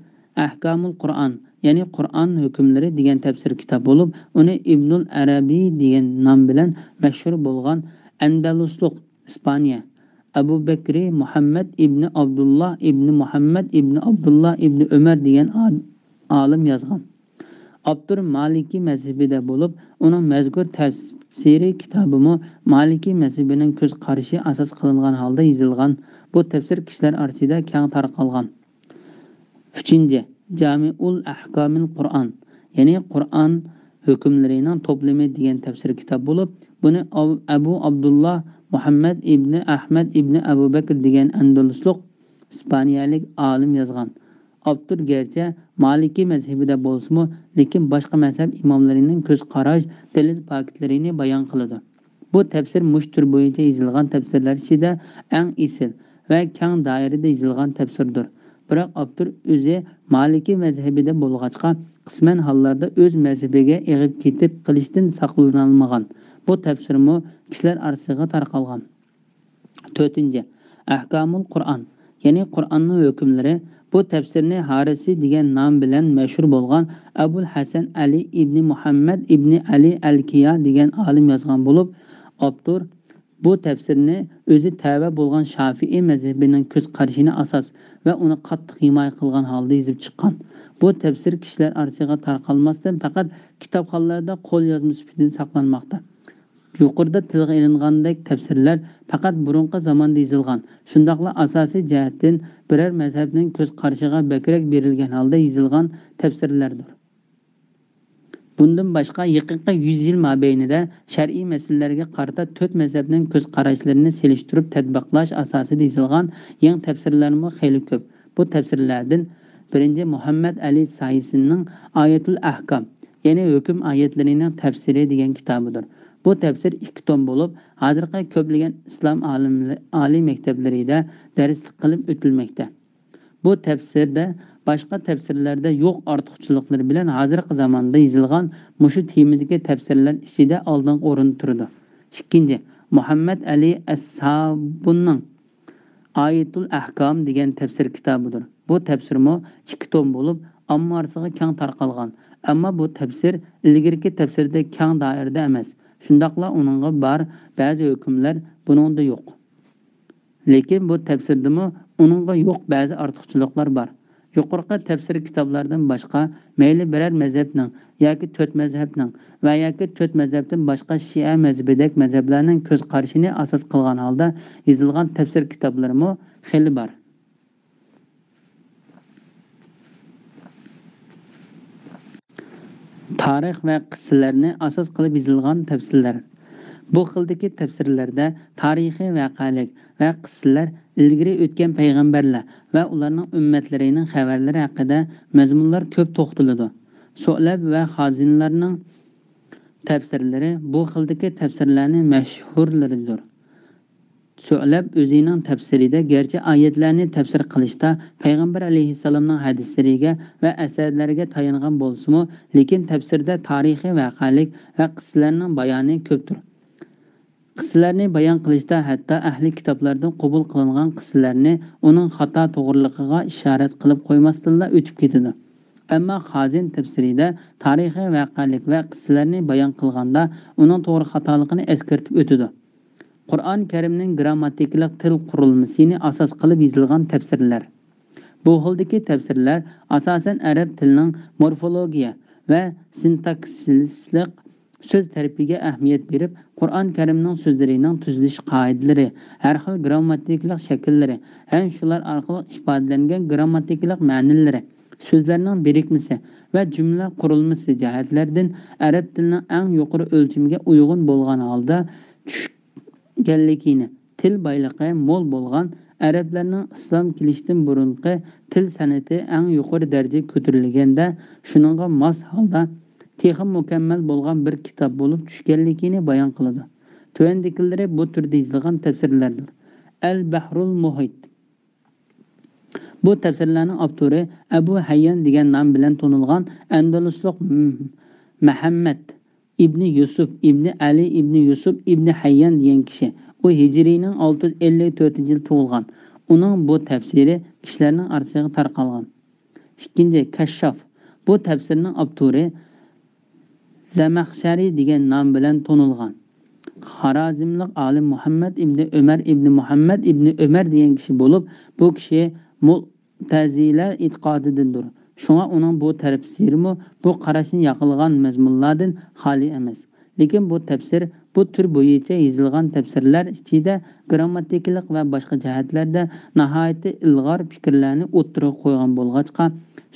ئەھكامۇل قۇرئان، يەنى قۇرئان ھۆكۈملىرى دېگەن تەپسىر كىتاب بولۇپ، ئۇنى ئىبنۇل ئەرەبىي دېگەن نام بىلەن مەشھۇر بولغان ئەندەلۇسلۇق، ئىسپانىيە، ئەبۇ بەكرى مۇھەممەد ئىبنى ئابدۇللا ئىبنى مۇھەممەد ئىبنى ئابدۇللا ئىبنى ئۆمەر دېگەن ئا-، ئالىم يازغان. ئاپتور مالىكىي مەزھىپىدە بولۇپ، ئۇنىڭ مەزكۇر تەپسىرى كىتابىمۇ مالىكىي مەزھىپىنىڭ كۆز قارىشى ئاساس قىلىنغان ھالدا يېزىلغان. بۇ تەپسىر كىشىلەر ئارىسىدا كەڭ تارقالغان. ئۈچىنچى، جامىئۇل ئەھكامىل قۇرئان، يەنى قۇرئان ھۆكۈملىرىنىڭ توپلىمى دېگەن تەپسىر كىتاب بولۇپ، بۇنى ئەب-، ئەبۇ ئابدۇللا مۇھەممەد ئىبنى ئەھمەد ئىبنى ئەبۇ بەكر دېگەن ئەندەلۇسلۇق ئىسپانىيەلىك ئالىم يازغان. ئاپتور گەرچە مالىكىي مەزھىپىدە بولسىمۇ، لېكىن باشقا مەزھەپ ئىماملىرىنىڭ كۆز قاراش، دەلىل پاكىتلىرىنى بايان قىلىدۇ. بۇ تەپسىر مۇشۇ تۈر بويىچە يېزىلغان تەپسىرلەر ئىچىدە ئەڭ ئېسىل ۋە كەڭ دائىرىدە يېزىلغان تەپسىردۇر. بىراق ئاپتور ئۆزى مالىكىي مەزھىپىدە بولغاچقا، قىسمەن ھاللاردا ئۆز مەزھىپىگە ئېغىپ كېتىپ قېلىشتىن ساقلىنالمىغان. بۇ تەپسىرمۇ كىشىلەر ئارىسىغا تارقالغان. تۆتىنچى، ئەھكامۇل قۇرئان، يەنى قۇرئاننىڭ ھۆكۈملىرى. بۇ تەپسىرنى ھارىسى دېگەن نام بىلەن مەشھۇر بولغان ئەبۇل ھەسەن ئەلى ئىبنى مۇھەممەد ئىبنى ئەلى ئەلكىيا دېگەن ئالىم يازغان بولۇپ، ئاپتور بۇ تەپسىرنى ئۆزى تەۋە بولغان شافىئىي مەزھىپىنىڭ كۆز قارىشىنى ئاساس ۋە ئۇنى قاتتىق ھىمايە قىلغان ھالدا يېزىپ چىققان. بۇ تەپسىر كىشىلەر ئارىسىغا تارقالماستىن، پەقەت كىتابخانلاردا قوليازما سۈپىتىدە ساقلانماقتا. يۇقىرىدا تىلغا ئېلىنغاندەك تەپسىرلەر پەقەت بۇرۇنقى زاماندا يېزىلغان، شۇنداقلا ئاساسىي جەھەتتىن بىرەر مەزھەپنىڭ كۆز قارىشىغا بەكرەك بېرىلگەن ھالدا يېزىلغان تەپسىرلەردۇر. بۇندىن باشقا، يېقىنقى يۈز يىل مابەينىدە شەرئىي مەسىلىلەرگە قارىتا تۆت مەزھەپنىڭ كۆز قاراشلىرىنى سېلىشتۇرۇپ تەتبىقلاش ئاساسىدا يېزىلغان يېڭى تەپسىرلەرمۇ خېلى كۆپ. بۇ تەپسىرلەردىن بىرىنچى مۇھەممەد ئەلى سايىسىنىڭ ئايەتۇل ئەھكام، يەنى ھۆكۈم ئايەتلىرىنىڭ تەپسىرى دېگەن كىتابىدۇر. بۇ تەپسىر ئىككى توم بولۇپ، ھازىرقى كۆپلىگەن ئىسلام ئالىملى-، ئالىي مەكتەپلىرىدە دەرسلىك قىلىپ ئۆتۈلمەكتە. بۇ تەپسىردە باشقا تەپسىرلەردە يوق ئارتۇقچىلىقلىرى بىلەن ھازىرقى زاماندا يېزىلغان مۇشۇ تېمىدىكى تەپسىرلەر ئىچىدە ئالدىنقى ئورۇندا تۇرىدۇ. ئىككىنچى، مۇھەممەد ئەلى ئەسسابۇننىڭ ئايەتۇل ئەھكام دېگەن تەپسىر كىتابىدۇر. بۇ تەپسىرمۇ ئىككى توم بولۇپ، ئامما ئارىسىغا كەڭ تارقالغان. ئەمما بۇ تەپسىر ئىلگىرىكى تەپسىردەك كەڭ دائىرىدە ئەمەس. شۇنداقلا ئۇنىڭغا بار بەزى ھۆكۈملەر بۇنىڭدا يوق. لېكىن بۇ تەپسىردىمۇ ئۇنىڭغا يوق بەزى ئارتۇقچىلىقلار بار. يۇقىرىقى تەپسىر كىتابلاردىن باشقا، مەيلى بىرەر مەزھەپنىڭ ياكى تۆت مەزھەپنىڭ ۋە ياكى تۆت مەزھەپتىن باشقا شىئە مەزھىپىدەك مەزھەپلەرنىڭ كۆز قارىشىنى ئاساس قىلغان ھالدا يېزىلغان تەپسىر كىتابلىرىمۇ خېلى بار. تارىخ ۋە قىسسىلەرنى ئاساس قىلىپ يېزىلغان تەپسىرلەر. بۇ خىلدىكى تەپسىرلەردە تارىخىي ۋەقەلىك ۋە قىسسىلەر، ئىلگىرى ئۆتكەن پەيغەمبەرلەر ۋە ئۇلارنىڭ ئۈممەتلىرىنىڭ خەۋەرلىرى ھەققىدە مەزمۇنلار كۆپ توختىلىدۇ. سۇئلەب ۋە خازىنلارنىڭ تەپسىرلىرى بۇ خىلدىكى تەپسىرلەرنىڭ مەشھۇرلىرىدۇر. سۇئلەب ئۆزىنىڭ تەپسىرىدە گەرچە ئايەتلەرنى تەپسىر قىلىشتا پەيغەمبەر ئەلەيھىسسالامنىڭ ھەدىسلىرىگە ۋە ئەسەرلەرگە تايانغان بولسىمۇ، لېكىن تەپسىردە تارىخىي ۋەقەلىك ۋە قىسسىلەرنىڭ بايانى كۆپتۇر. قىسسىلەرنى بايان قىلىشتا ھەتتا ئەھلى كىتابلاردىن قوبۇل قىلىنغان قىسسىلەرنى ئۇنىڭ خاتا توغرىلىقىغا ئىشارەت قىلىپ قويماستىنلا ئۆتۈپ كېتىدۇ. ئەمما خازىن تەپسىرىدە تارىخىي ۋەقەلىك ۋە قىسسىلەرنى بايان قىلغاندا ئۇنىڭ توغرا خاتالىقىنى ئەسكەرتىپ ئۆتىدۇ. قۇرئان كەرىمنىڭ گرامماتىكىلىق تىل قۇرۇلمىسىنى ئاساس قىلىپ يېزىلغان تەپسىرلەر. بۇ خىلدىكى تەپسىرلەر ئاساسەن ئەرەب تىلىنىڭ مورفولوگىيە ۋە سىنتاكسىسلىق سۆز تەرىپىگە ئەھمىيەت بېرىپ، قۇرئان كەرىمنىڭ سۆزلىرىنىڭ تۈزۈلۈش قائىدىلىرى، ھەر خىل گرامماتىكىلىق شەكىللىرى ھەم شۇلار ئارقىلىق ئىپادىلەنگەن گرامماتىكىلىق مەنىلىرى، سۆزلەرنىڭ بىرىكمىسى ۋە جۈملە قۇرۇلمىسى جەھەتلەردىن ئەرەب تىلىنىڭ ئەڭ يۇقىرى ئۆلچىمىگە ئۇيغۇن بولغان ھالدا چۈشكەنلىكىنى، تىل بايلىقى مول بولغان ئەرەبلەرنىڭ ئىسلام كېلىشتىن بۇرۇنقى تىل سەنئىتى ئەڭ يۇقىرى دەرىجىگە كۆتۈرۈلگەندە، شۇنىڭغا ماس ھالدا تېخىمۇ مۇكەممەل بولغان بىر كىتاب بولۇپ چۈشكەنلىكىنى بايان قىلىدۇ. تۆۋەندىكىلىرى بۇ تۈردە يېزىلغان تەپسىرلەردۇر. ئەل بەھرۇل مۇھىت. بۇ تەپسىرلەرنىڭ ئاپتورى ئەبۇ ھەييان دېگەن نام بىلەن تونۇلغان ئەندەلۇسلۇق م-، مەھەممەد ئىبنى يۈسۈپ ئىبنى ئەلى ئىبنى يۈسۈپ ئىبنى ھەييان دېگەن كىشى. ئۇ ھىجرىينىڭ ئالتە يۈز ئەللىك تۆتىنچى يىل تۇغۇلغان. ئۇنىڭ بۇ تەپسىرى كىشىلەرنىڭ ئارىسىغا تارقالغان. ئىككىنچى، كەششاف. بۇ تەپسىرنىڭ ئاپتورى زەمەخشەرى دېگەن نام بىلەن تونۇلغان خارازملىق ئالىم مۇھەممەد ئىبنى ئۆمەر ئىبنى مۇھەممەد ئىبنى ئۆمەر دېگەن كىشى بولۇپ، بۇ كىشى مۇئتەزىلە ئېتىقادىدىندۇر. شۇڭا ئۇنىڭ بۇ تەپسىرىمۇ بۇ قاراشنى ياقلىغان مەزمۇنلاردىن خالىي ئەمەس. لېكىن بۇ تەپسىر بۇ تۈر بويىچە يېزىلغان تەپسىرلەر ئىچىدە گىرامماتىكىلىق ۋە باشقا جەھەتلەردە ناھايىتى ئىلغار پىكىرلەرنى ئوتتۇرىغا قويغان بولغاچقا،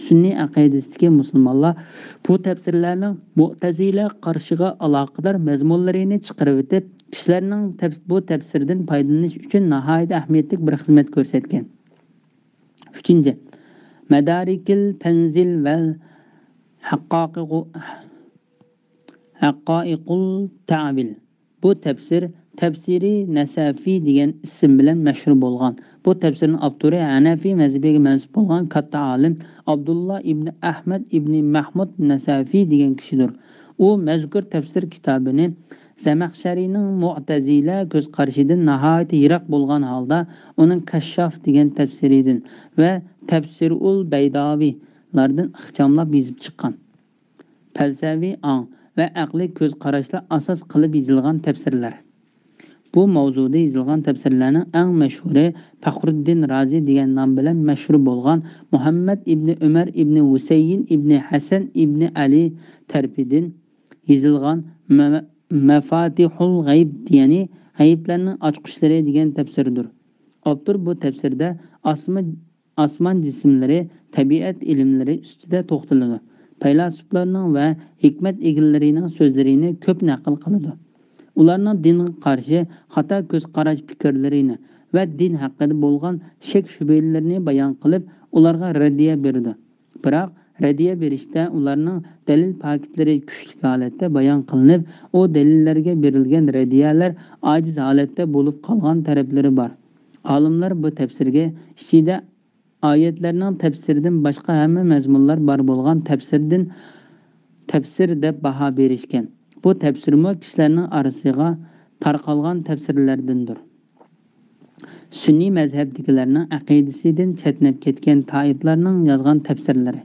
سۈننىي ئەقىدىسىدىكى مۇسۇلمانلار بۇ تەپسىرلەرنىڭ مۇئتەزىلە قارىشىغا ئالاقىدار مەزمۇنلىرىنى چىقىرىۋېتىپ، كىشىلەرنىڭ تەپ-، بۇ تەپسىردىن پايدىلىنىش ئۈچۈن ناھايىتى ئەھمىيەتلىك بىر خىزمەت كۆرسەتكەن. ئۈچىنچى، مەدارىكىل تەنزىل ۋەل ھەققاقىقۇ-، ھەققائىقۇل تەئۋىل. بۇ تەپسىر تەپسىرى نەسەفى دېگەن ئىسىم بىلەن مەشھۇر بولغان. بۇ تەپسىرنىڭ ئاپتورى ھەنەفىي مەزھىپىگە مەنسۇپ بولغان كاتتا ئالىم ئابدۇللا ئىبنى ئەھمەد ئىبنى مەھمۇد نەسەفى دېگەن كىشىدۇر. ئۇ مەزكۇر تەپسىر كىتابىنى زەمەخشەرىنىڭ مۇئتەزىلە كۆز قارىشىدىن ناھايىتى يىراق بولغان ھالدا، ئۇنىڭ كەششاف دېگەن تەپسىرىدىن ۋە تەپسىرۇل بەيداۋىلاردىن ئىخچاملاپ يېزىپ چىققان. پەلسەۋى ئاڭ ۋە ئەقلىي كۆز قاراشلار ئاساس قىلىپ يېزىلغان تەپسىرلەر. بۇ ماۋزۇدا يېزىلغان تەپسىرلەرنىڭ ئەڭ مەشھۇرى پەخرۇددىن رازى دېگەن نام بىلەن مەشھۇر بولغان مۇھەممەد ئىبنى ئۆمەر ئىبنى ھۈسەيىن ئىبنى ھەسەن ئىبنى ئەلى تەرىپىدىن يېزىلغان مە-، مەفاتىھۇل غەيب، يەنى غەيىبلەرنىڭ ئاچقۇچلىرى دېگەن تەپسىردۇر. ئاپتور بۇ تەپسىردە ئاسما-، ئاسمان جىسىملىرى، تەبىئەت ئىلىملىرى ئۈستىدە توختىلىدۇ. پەيلاسوپلارنىڭ ۋە ھېكمەت ئىگىلىرىنىڭ سۆزلىرىنى كۆپ نەقىل قىلىدۇ. ئۇلارنىڭ دىنغا قارشى خاتا كۆز قاراش پىكىرلىرىنى ۋە دىن ھەققىدە بولغان شەك شۈبھىلىرىنى بايان قىلىپ، ئۇلارغا رەددىيە بېرىدۇ. بىراق، رەددىيە بېرىشتە ئۇلارنىڭ دەلىل پاكىتلىرى كۈچلۈك ھالەتتە بايان قىلىنىپ، ئۇ دەلىللەرگە بېرىلگەن رەددىيەلەر ئاجىز ھالەتتە بولۇپ قالغان تەرەپلىرى بار. ئالىملار بۇ تەپسىرگە ئىچىدە ئايەتلەرنىڭ تەپسىرىدىن باشقا ھەممە مەزمۇنلار بار بولغان تەپسىردىن تەپسىر دەپ باھا بېرىشكەن. بۇ تەپسىرمۇ كىشىلەرنىڭ ئارىسىغا تارقالغان تەپسىرلەردىندۇر. سۈننىي مەزھەپتىكىلەرنىڭ ئەقىدىسىدىن چەتنەپ كەتكەن تائىپلارنىڭ يازغان تەپسىرلىرى.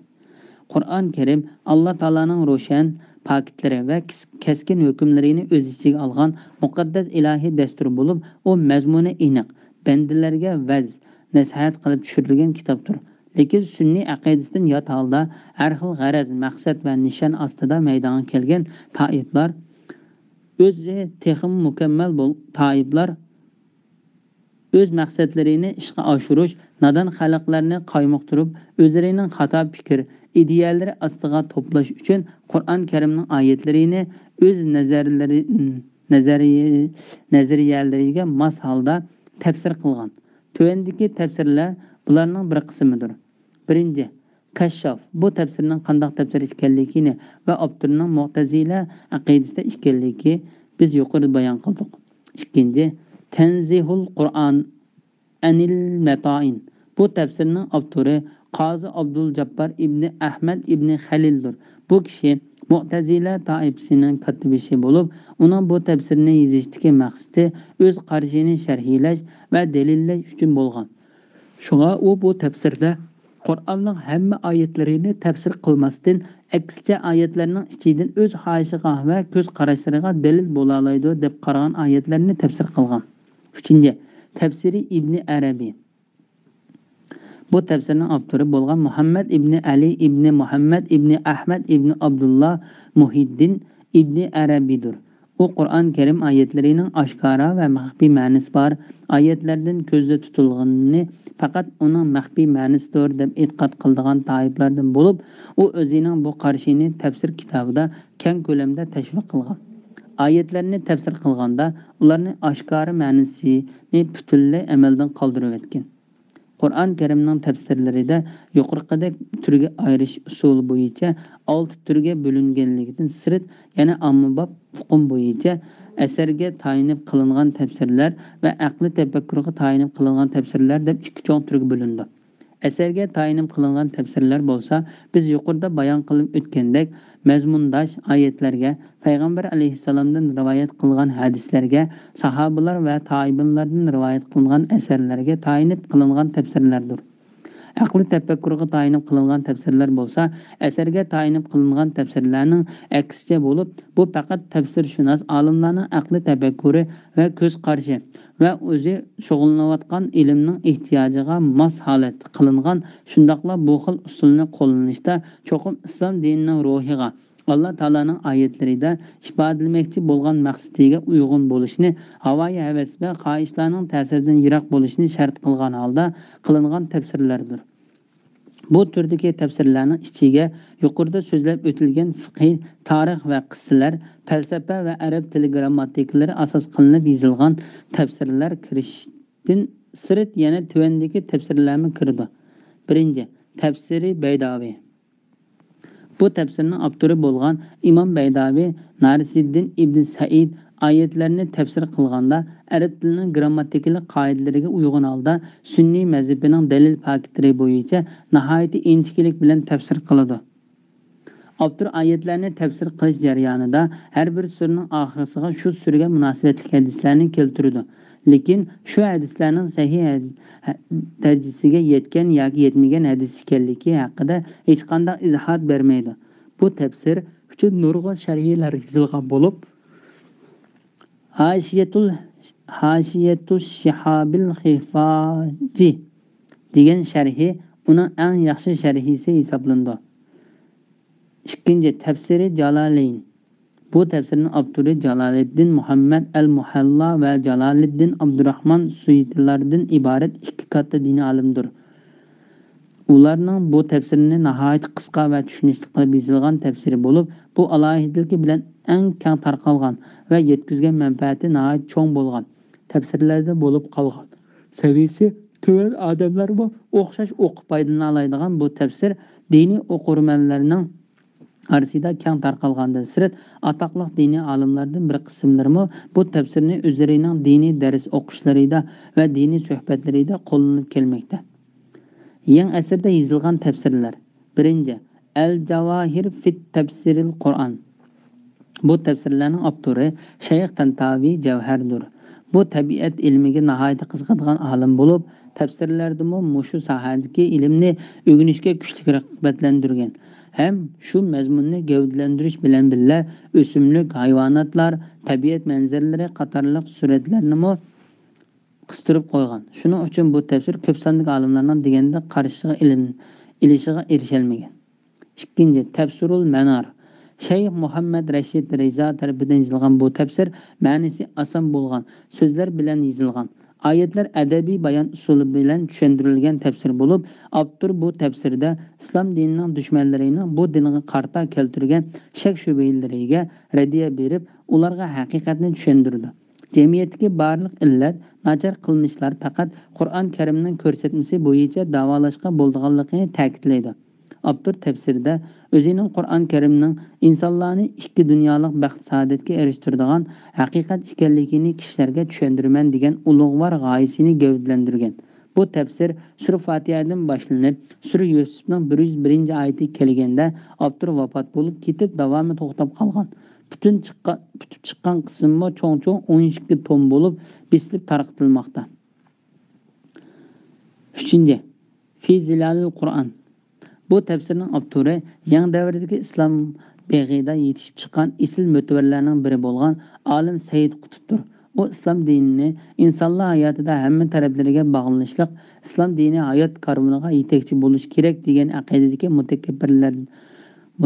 قۇرئان كەرىم ئاللا تائالانىڭ روشەن پاكىتلىرى ۋە كىس-، كەسكىن ھۆكۈملىرىنى ئۆز ئىچىگە ئالغان مۇقەددەس ئىلاھىي دەستۇر بولۇپ، ئۇ مەزمۇنى ئېنىق، بەندىلەرگە ۋەز، نەسىھەت قىلىپ چۈشۈرۈلگەن كىتابتۇر. لېكىن سۈننىي ئەقىدىسىدىن يات ھالدا ھەر خىل غەرەز، مەقسەت ۋە نىشان ئاستىدا مەيدانغا كەلگەن تائىپلار، ئۆزى تېخىمۇ مۇكەممەل بول-، تائىپلار ئۆز مەقسەتلىرىنى ئىشقا ئاشۇرۇش، نادان خەلقلەرنى قايمۇقتۇرۇپ، ئۆزلىرىنىڭ خاتا پىكىر، ئىدىيەلىرى ئاستىغا توپلاش ئۈچۈن قۇرئان كەرىمنىڭ ئايەتلىرىنى ئۆز نەزەرلىرى، نەزەرىي-، نەزەرىيەلىرىگە ماس ھالدا تەپسىر قىلغان. تۆۋەندىكى تەپسىرلەر بۇلارنىڭ بىر قىسمىدۇر. بىرىنچى، كەششاف. بۇ تەپسىرنىڭ قانداق تەپسىر ئىكەنلىكىنى ۋە ئاپتورنىڭ مۇئتەزىلە ئەقىدىسىدە ئىكەنلىكى بىز يۇقىرىدا بايان قىلدۇق. ئىككىنچى، تەنزىھۇل قۇرئان ئەنىل مەتائىن. بۇ تەپسىرنىڭ ئاپتورى قازى ئابدۇل جاببار ئىبنى ئەھمەد ئىبنى خەلىلدۇر. بۇ كىشى مۇئتەزىلە تائىپىسىنىڭ كاتتىبېشى بولۇپ، ئۇنىڭ بۇ تەپسىرنى يېزىشتىكى مەقسىتى ئۆز قارىشىنى شەرھلەش ۋە دەلىللەش ئۈچۈن بولغان. شۇڭا ئۇ بۇ تەپسىردە قۇرئاننىڭ ھەممە ئايەتلىرىنى تەپسىر قىلماستىن، ئەكسىچە ئايەتلەرنىڭ ئىچىدىن ئۆز خاھىشىغا ۋە كۆز قاراشلىرىغا دەلىل بولالايدۇ دەپ قارىغان ئايەتلەرنى تەپسىر قىلغان. ئۈچىنچى، تەپسىرى ئىبنى ئەرەبىي. بۇ تەپسىرنىڭ ئاپتورى بولغان مۇھەممەد ئىبنى ئەلى ئىبنى مۇھەممەد ئىبنى ئەھمەد ئىبنى ئابدۇللا مۇھىددىن ئىبنى ئەرەبىيدۇر. بۇ قۇرئان كەرىم ئايەتلىرىنىڭ ئاشكارا ۋە مەخپىي مەنىسى بار، ئايەتلەردىن كۆزدە تۇتۇلغىنىنى پەقەت ئۇنىڭ مەخپىي مەنىسىدۇر دەپ ئېتىقاد قىلىدىغان تائىپىلەردىن بولۇپ، ئۇ ئۆزىنىڭ بۇ قارىشىنى تەپسىر كىتابىدا كەڭ كۆلەمدە تەشۋىق قىلغان. ئايەتلەرنى تەپسىر قىلغاندا، ئۇلارنى ئاشكارا مەنىسىنى پۈتۈنلەي ئەمەلدىن قالدۇرۇۋەتكەن. قۇرئان كەرىمنىڭ تەپسىرلىرىدە يۇقىرىقىدەك تۈرگە ئايرىش ئۇسۇلى بويىچە ئالتە تۈرگە بۆلۈنگەنلىكىدىن سىرت، يەنە ئاممىباب ئۇقۇم بويىچە ئەسەرگە تايىنىپ قىلىنغان تەپسىرلەر ۋە ئەقلىي تەپەككۇرغا تايىنىپ قىلىنغان تەپسىرلەر دەپ ئىككى چوڭ تۈرگە بۆلۈنىدۇ. ئەسەرگە تايىنىپ قىلىنغان تەپسىرلەر بولسا، بىز يۇقىرىدا بايان قىلىپ ئۆتكەندەك، مەزمۇنداش ئايەتلەرگە، پەيغەمبەر ئەلەيھىسسالامدىن رىۋايەت قىلغان ھەدىسلەرگە، ساھابىلار ۋە تابىئىنلاردىن رىۋايەت قىلىنغان ئەسەرلەرگە تايىنىپ قىلىنغان تەپسىرلەردۇر. ئەقلىي تەپەككۇرغا تايىنىپ قىلىنغان تەپسىرلەر بولسا، ئەسەرگە تايىنىپ قىلىنغان تەپسىرلەرنىڭ ئەكسىچە بولۇپ، بۇ پەقەت تەپسىرشۇناس ئالىملارنىڭ ئەقلىي تەپەككۇرى ۋە كۆز قارىشى ۋە ئۆزى شۇغۇللىنىۋاتقان ئىلىمنىڭ ئېھتىياجىغا ماس ھالەتتە قىلىنغان، شۇنداقلا بۇ خىل ئۇسۇلنى قوللىنىشتا چوقۇم ئىسلام دىنىنىڭ روھىغا، ئاللا تائالانىڭ ئايەتلىرىدە ئىپادىلىمەكچى بولغان مەقسىتىگە ئۇيغۇن بولۇشنى، ھاۋايى ھەۋەس ۋە خاھىشلارنىڭ تەسىرىدىن يىراق بولۇشنى شەرت قىلغان ھالدا قىلىنغان تەپسىرلەردۇر. بۇ تۈردىكى تەپسىرلەرنىڭ ئىچىگە يۇقىرىدا سۆزلەپ ئۆتۈلگەن فىقھىي، تارىخ ۋە قىسسىلەر، پەلسەپە ۋە ئەرەب تىلى گىرامماتىكىلىرى ئاساس قىلىنىپ يېزىلغان تەپسىرلەر كىرىشتىن سىرت يەنە تۆۋەندىكى تەپسىرلەرمۇ كىرىدۇ. بىرىنچى، تەپسىرى بەيداۋى. بۇ تەپسىرنىڭ ئاپتورى بولغان ئىمام بەيداۋى ناسىرىددىن ئىبن سەئىد ئايەتلەرنى تەپسىر قىلغاندا، ئەرەب تىلىنىڭ گىرامماتىكىلىق قائىدىلىرىگە ئۇيغۇن ھالدا سۈننىي مەزھىپىنىڭ دەلىل پاكىتلىرى بويىچە ناھايىتى ئىنچىكىلىك بىلەن تەپسىر قىلىدۇ. ئاپتور ئايەتلەرنى تەپسىر قىلىش جەريانىدا ھەر بىر سۈرىنىڭ ئاخىرسىغا شۇ سۈرىگە مۇناسىۋەتلىك ھەدىسلەرنى كەلتۈرىدۇ. لېكىن شۇ ھەدىسلەرنىڭ سەھىھ ھە-، دەرىجىسىگە يەتكەن ياكى يەتمىگەن ھەدىس ئىكەنلىكى ھەققىدە ھېچقانداق ئىزاھات بەرمەيدۇ. بۇ تەپسىر ئۈچۈن نۇرغۇن شەرھلەر يېزىلغان بولۇپ، ھاشىيەتۇل، ھاشىيەتۇ شىھابىل خىفاجى دېگەن شەرھى ئۇنىڭ ئەڭ ياخشى شەرھىسى ھېسابلىنىدۇ. ئىككىنچى، تەپسىرى جالالەين. بۇ تەپسىرنىڭ ئاپتورى جالالىددىن مۇھەممەد ئەل مۇھەللا ۋە جالالىددىن ئابدۇراخمان سۇيۇتىلاردىن ئىبارەت ئىككى كاتتا دىنىي ئالىمدۇر. ئۇلارنىڭ بۇ تەپسىرىنى ناھايىتى قىسقا ۋە چۈشىنىشلىك قىلىپ يېزىلغان تەپسىرى بولۇپ، بۇ ئالاھىدىلىكى بىلەن ئەڭ كەڭ تارقالغان ۋە يەتكۈزگەن مەنپەئەتى ناھايىتى چوڭ بولغان تەپسىرلەردىن بولۇپ قالغان. سەۋىيىسى تۆۋەن ئادەملەرمۇ ئوخشاش ئوقۇپ پايدىلىنالايدىغان بۇ تەپسىر دىنىي ئوقۇرمەنلەرنىڭ ئارىسىدا كەڭ تارقالغاندىن سىرت، ئاتاقلىق دىنىي ئالىملاردىن بىر قىسىملىرىمۇ بۇ تەپسىرنى ئۆزلىرىنىڭ دىنىي دەرس ئوقۇشلىرىدا ۋە دىنىي سۆھبەتلىرىدە قوللىنىپ كەلمەكتە. يېڭى ئەسىردە يېزىلغان تەپسىرلەر. بىرىنچى، ئەل جاۋاھىر فىت تەپسىرىل قۇرئان. بۇ تەپسىرلەرنىڭ ئاپتورى شەيخ تەنتاۋى جەۋھەردۇر. بۇ تەبىئەت ئىلمىگە ناھايىتى قىزىقىدىغان ئالىم بولۇپ، تەپسىرلەردىمۇ مۇشۇ ساھەدىكى ئىلىمنى ئۆگىنىشكە كۈچلۈك رىغبەتلەندۈرگەن ھەم شۇ مەزمۇننى گەۋدىلەندۈرۈش بىلەن بىللە، ئۆسۈملۈك، ھايۋاناتلار، تەبىئەت مەنزىرىلىرى قاتارلىق سۈرەتلەرنىمۇ قىستۇرۇپ قويغان. شۇنىڭ ئۈچۈن بۇ تەپسىر كۆپ ساندىكى ئالىملارنىڭ دېگەندەك قارىشىغا ئېلىن-، ئېلىشىغا ئېرىشەلمىگەن. ئىككىنچى، تەپسىرۇل مەنار. شەيخ مۇھەممەد رەشىد رىزا تەرىپىدىن يېزىلغان بۇ تەپسىر مەنىسى ئاسان بولغان سۆزلەر بىلەن يېزىلغان. ئايەتلەر ئەدەبىي بايان ئۇسۇلى بىلەن چۈشەندۈرۈلگەن تەپسىر بولۇپ، ئاپتور بۇ تەپسىردە ئىسلام دىنىنىڭ دۈشمەنلىرىنىڭ بۇ دىنغا قارىتا كەلتۈرگەن شەك-شۈبھىلىرىگە رەددىيە بېرىپ، ئۇلارغا ھەقىقەتنى چۈشەندۈرىدۇ. جەمئىيەتتىكى بارلىق ئىللەت، ناچار قىلمىشلار پەقەت قۇرئان كەرىمنىڭ كۆرسەتمىسى بويىچە داۋالاشقا بولىدىغانلىقىنى تەكىتلەيدۇ. ئاپتور تەپسىرىدە ئۆزىنىڭ قۇرئان كەرىمنىڭ ئىنسانلارنى ئىككى دۇنيالىق بەخت-سائادەتكە ئېرىشتۈرىدىغان ھەقىقەت ئىكەنلىكىنى كىشىلەرگە چۈشەندۈرىمەن دېگەن ئۇلۇغۋار غايىسىنى گەۋدىلەندۈرگەن. بۇ تەپسىر سۈرە فاتىھەدىن باشلىنىپ، سۈرە يۈسۈپنىڭ بىر يۈز بىرىنچى ئايىتىگە كەلگەندە، ئاپتور ۋاپات بولۇپ كېتىپ، داۋامى توختاپ قالغان. پۈتۈن چىققا-، پۈتۈپ چىققان قىسمىمۇ چوڭ-چوڭ ئون ئىككى توم بولۇپ، بېسىلىپ تارقىتىلماقتا. ئۈچىنچى، في ظلال القرآن. بۇ تەپسىرنىڭ ئاپتورى يېڭى دەۋردىكى ئىسلام بېغىدا يېتىشىپ چىققان ئېسىل مۆتىۋەرلەرنىڭ بىرى بولغان ئالىم سەيىد قۇتۇپتۇر. ئۇ ئىسلام دىنىنى ئىنسانلار ھاياتىدا ھەممە تەرەپلىرىگە باغلىنىشلىق، ئىسلام دىنى ھايات كارۋىنىغا يېتەكچى بولۇشى كېرەك دېگەن ئەقىدىدىكى مۇتەكەببىرلەر-،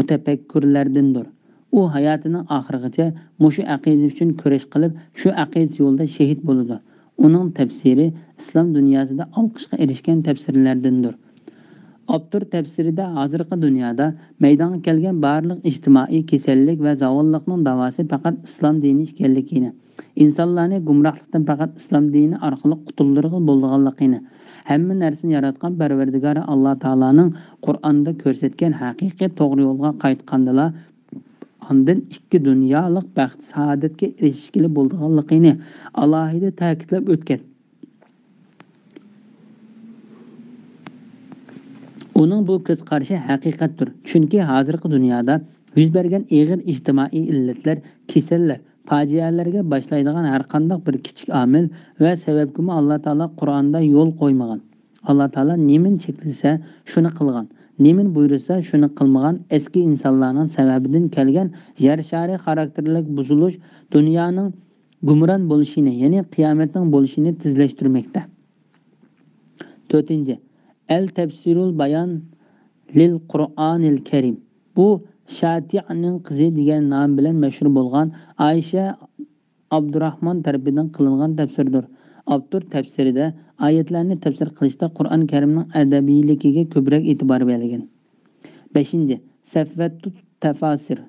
مۇتەپەككۇرلاردىندۇر. ئۇ ھاياتىنىڭ ئاخىرىغىچە مۇشۇ ئەقىدە ئۈچۈن كۈرەش قىلىپ، شۇ ئەقىدىسى يولىدا شېھىت بولىدۇ. ئۇنىڭ تەپسىرى ئىسلام دۇنياسىدا ئالقىشقا ئېرىشكەن تەپسىرلەردىندۇر. ئاپتور تەپسىرىدە ھازىرقى دۇنيادا مەيدانغا كەلگەن بارلىق ئىجتىمائىي كېسەللىك ۋە زاۋاللىقنىڭ داۋاسى پەقەت ئىسلام دىنى ئىكەنلىكىنى، ئىنسانلارنى گۇمراھلىقتىن پەقەت ئىسلام دىنى ئارقىلىق قۇتۇلدۇرغىلى بولىدىغانلىقىنى، ھەممە نەرسىنى ياراتقان پەرۋەردىگارى ئاللا تائالانىڭ قۇرئاندا كۆرسەتكەن ھەقىقىي توغرا يولغا قايتقاندىلا، ئاندىن ئىككى دۇنيالىق بەخت-سائادەتكە ئېرىشكىلى بولىدىغانلىقىنى ئالاھىدە تەكىتلەپ ئۆتكەن. ئۇنىڭ بۇ كۆز قارىشى ھەقىقەتتۇر، چۈنكى ھازىرقى دۇنيادا يۈز بەرگەن ئېغىر ئىجتىمائىي ئىللەتلەر، كېسەللەر، پاجىئەلەرگە باشلايدىغان ھەرقانداق بىر كىچىك ئامىل ۋە سەۋەبكىمۇ ئاللا تائالا قۇرئاندا يول قويمىغان. ئاللا تائالا نېمىنى چەكلىسە، شۇنى قىلغان، نېمىنى بۇيرۇسا، شۇنى قىلمىغان ئەسكى ئىنسانلارنىڭ سەۋەبىدىن كەلگەن يەر شارى خاراكتېرلىك بۇزۇلۇش دۇنيانىڭ گۇمران بولۇشىنى، يەنى قىيامەتنىڭ بولۇشىنى تېزلەشتۈرمەكتە. تۆتىنچى، ئەل تەپسىرۇل بايان لىل قۇرئانىل كەرىم. بۇ شاتىئنىڭ قىزى دېگەن نام بىلەن مەشھۇر بولغان ئائىشە ئابدۇراخمان تەرىپىدىن قىلىنغان تەپسىردۇر. ئاپتور تەپسىرىدە ئايەتلەرنى تەپسىر قىلىشتا قۇرئان كەرىمنىڭ ئەدەبىيلىكىگە كۆپرەك ئېتىبار بەرگەن. بەشىنچى، سەفۋەتۇت تەفاسىر.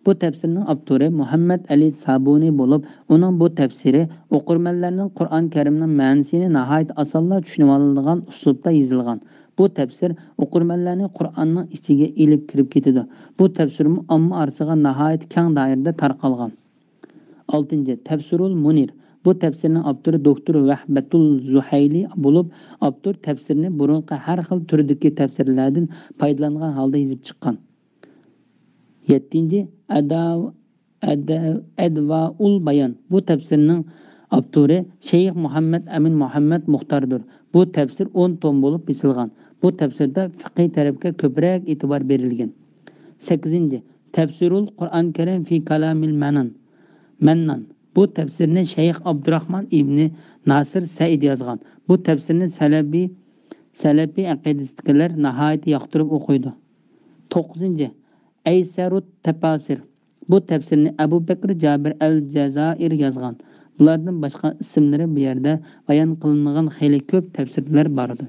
بۇ تەپسىرنىڭ ئاپتورى مۇھەممەد ئەلى سابۇنى بولۇپ، ئۇنىڭ بۇ تەپسىرى ئوقۇرمەنلەرنىڭ قۇرئان كەرىمنىڭ مەنىسىنى ناھايىتى ئاسانلا چۈشىنىۋالىدىغان ئۇسلۇبتا يېزىلغان. بۇ تەپسىر ئوقۇرمەنلەرنى قۇرئاننىڭ ئىچىگە ئېلىپ كىرىپ كېتىدۇ. بۇ تەپسىرمۇ ئامما ئارىسىغا ناھايىتى كەڭ دائىرىدە تارقالغان. ئالتىنچى، تەپسىرۇل مۇنىر. بۇ تەپسىرنىڭ ئاپتورى دوكتور ۋەھبەتۇل زۇھەيلى بولۇپ، ئاپتور تەپسىرنى بۇرۇنقى ھەر خىل تۈردىكى تەپسىرلەردىن پايدىلانغان ھالدا يېزىپ چىققان. يەتتىنچى، ئەدا-، ئەدە-، ئەدۋائۇل بايان. بۇ تەپسىرنىڭ ئاپتورى شەيخ مۇھەممەد ئەمىن مۇھەممەد مۇختاردۇر. بۇ تەپسىر ئون توم بولۇپ بېسىلغان. بۇ تەپسىردە فىقھىي تەرەپكە كۆپرەك ئېتىبار بېرىلگەن. سەككىزىنچى، تەپسىرۇل قۇرئان كەرىم فى كالامىل مەنان، مەننان. بۇ تەپسىرنى شەيخ ئابدۇراخمان ئىبنى ناسىر سەئىد يازغان. بۇ تەپسىرنى سەلەبى، سەلەفىي ئەقىدىسىدىكىلەر ناھايىتى ياقتۇرۇپ ئوقۇيدۇ. توققۇزىنچى، ئەيسەرۇت تەپاسىر. بۇ تەپسىرنى ئەبۇ بەكرى جابىر ئەل جازائىر يازغان. بۇلاردىن باشقا ئىسىملىرى بۇ يەردە بايان قىلىنمىغان خېلى كۆپ تەپسىرلەر باردۇر.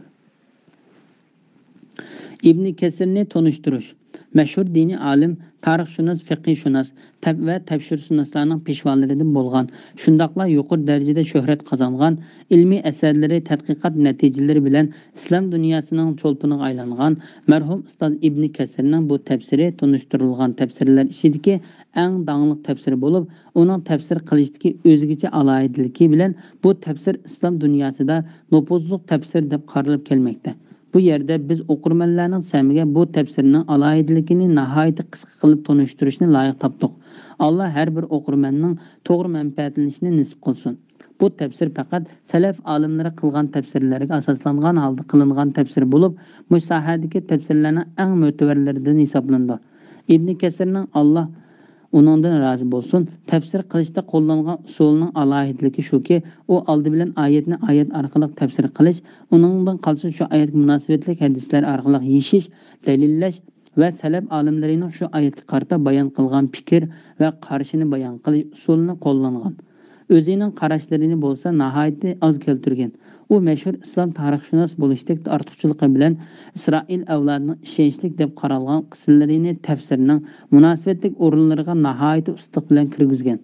ئىبنى كەسىرنى تونۇشتۇرۇش. مەشھۇر دىنىي ئالىم، تارىخشۇناس، فىقھىشۇناس، تەپ-، ۋە تەپسىرشۇناسلارنىڭ پېشۋالىرىدىن بولغان، شۇنداقلا يۇقىرى دەرىجىدە شۆھرەت قازانغان، ئىلمىي ئەسەرلىرى، تەتقىقات نەتىجىلىرى بىلەن ئىسلام دۇنياسىنىڭ چولپىنىغا ئايلانغان مەرھۇم ئۇستاز ئىبنى كەسىرنىڭ بۇ تەپسىرى تونۇشتۇرۇلغان تەپسىرلەر ئىچىدىكى ئەڭ داڭلىق تەپسىرى بولۇپ، ئۇنىڭ تەپسىر قىلىشتىكى ئۆزگىچە ئالاھىدىلىكى بىلەن بۇ تەپسىر ئىسلام دۇنياسىدا نوپۇزلۇق تەپسىر دەپ قارىلىپ كەلمەكتە. بۇ يەردە بىز ئوقۇرمەنلەرنىڭ سەمىگە بۇ تەپسىرنىڭ ئالاھىدىلىكىنى ناھايىتى قىسقا قىلىپ تونۇشتۇرۇشنى لايىق تاپتۇق. ئاللا ھەر بىر ئوقۇرمەننىڭ توغرا مەنپەئەتلىنىشىنى نېسىپ قىلسۇن. بۇ تەپسىر پەقەت سەلەف ئالىملىرى قىلغان تەپسىرلەرگە ئاساسلانغان ھالدا قىلىنغان تەپسىر بولۇپ، مۇشۇ ساھەدىكى تەپسىرلەرنىڭ ئەڭ مۆتىۋەرلىرىدىن ھېسابلىنىدۇ. ئىبنى كەسىرنىڭ، ئاللا ئۇنىڭدىن رازى بولسۇن، تەپسىر قىلىشتا قوللانغان ئۇسۇلىنىڭ ئالاھىدىلىكى شۇكى، ئۇ ئالدى بىلەن ئايەتنى ئايەت ئارقىلىق تەپسىر قىلىش، ئۇنىڭدىن قالسا شۇ ئايەتكە مۇناسىۋەتلىك ھەدىسلەر ئارقىلىق يېشىش، دەلىللەش ۋە سەلەپ ئالىملىرىنىڭ شۇ ئايەتكە قارىتا بايان قىلغان پىكىر ۋە قارىشىنى بايان قىلىش ئۇسۇلىنى قوللانغان. ئۆزىنىڭ قاراشلىرىنى بولسا ناھايىتى ئاز كەلتۈرگەن. ئۇ مەشھۇر ئىسلام تارىخشۇناس بولۇشتەك ئارتۇقچىلىقى بىلەن ئىسرائىل ئەۋلادىنىڭ ئىشەنچلىك دەپ قارالغان قىسسىلىرىنى تەپسىرنىڭ مۇناسىۋەتلىك ئورۇنلىرىغا ناھايىتى ئۇستىلىق بىلەن كىرگۈزگەن.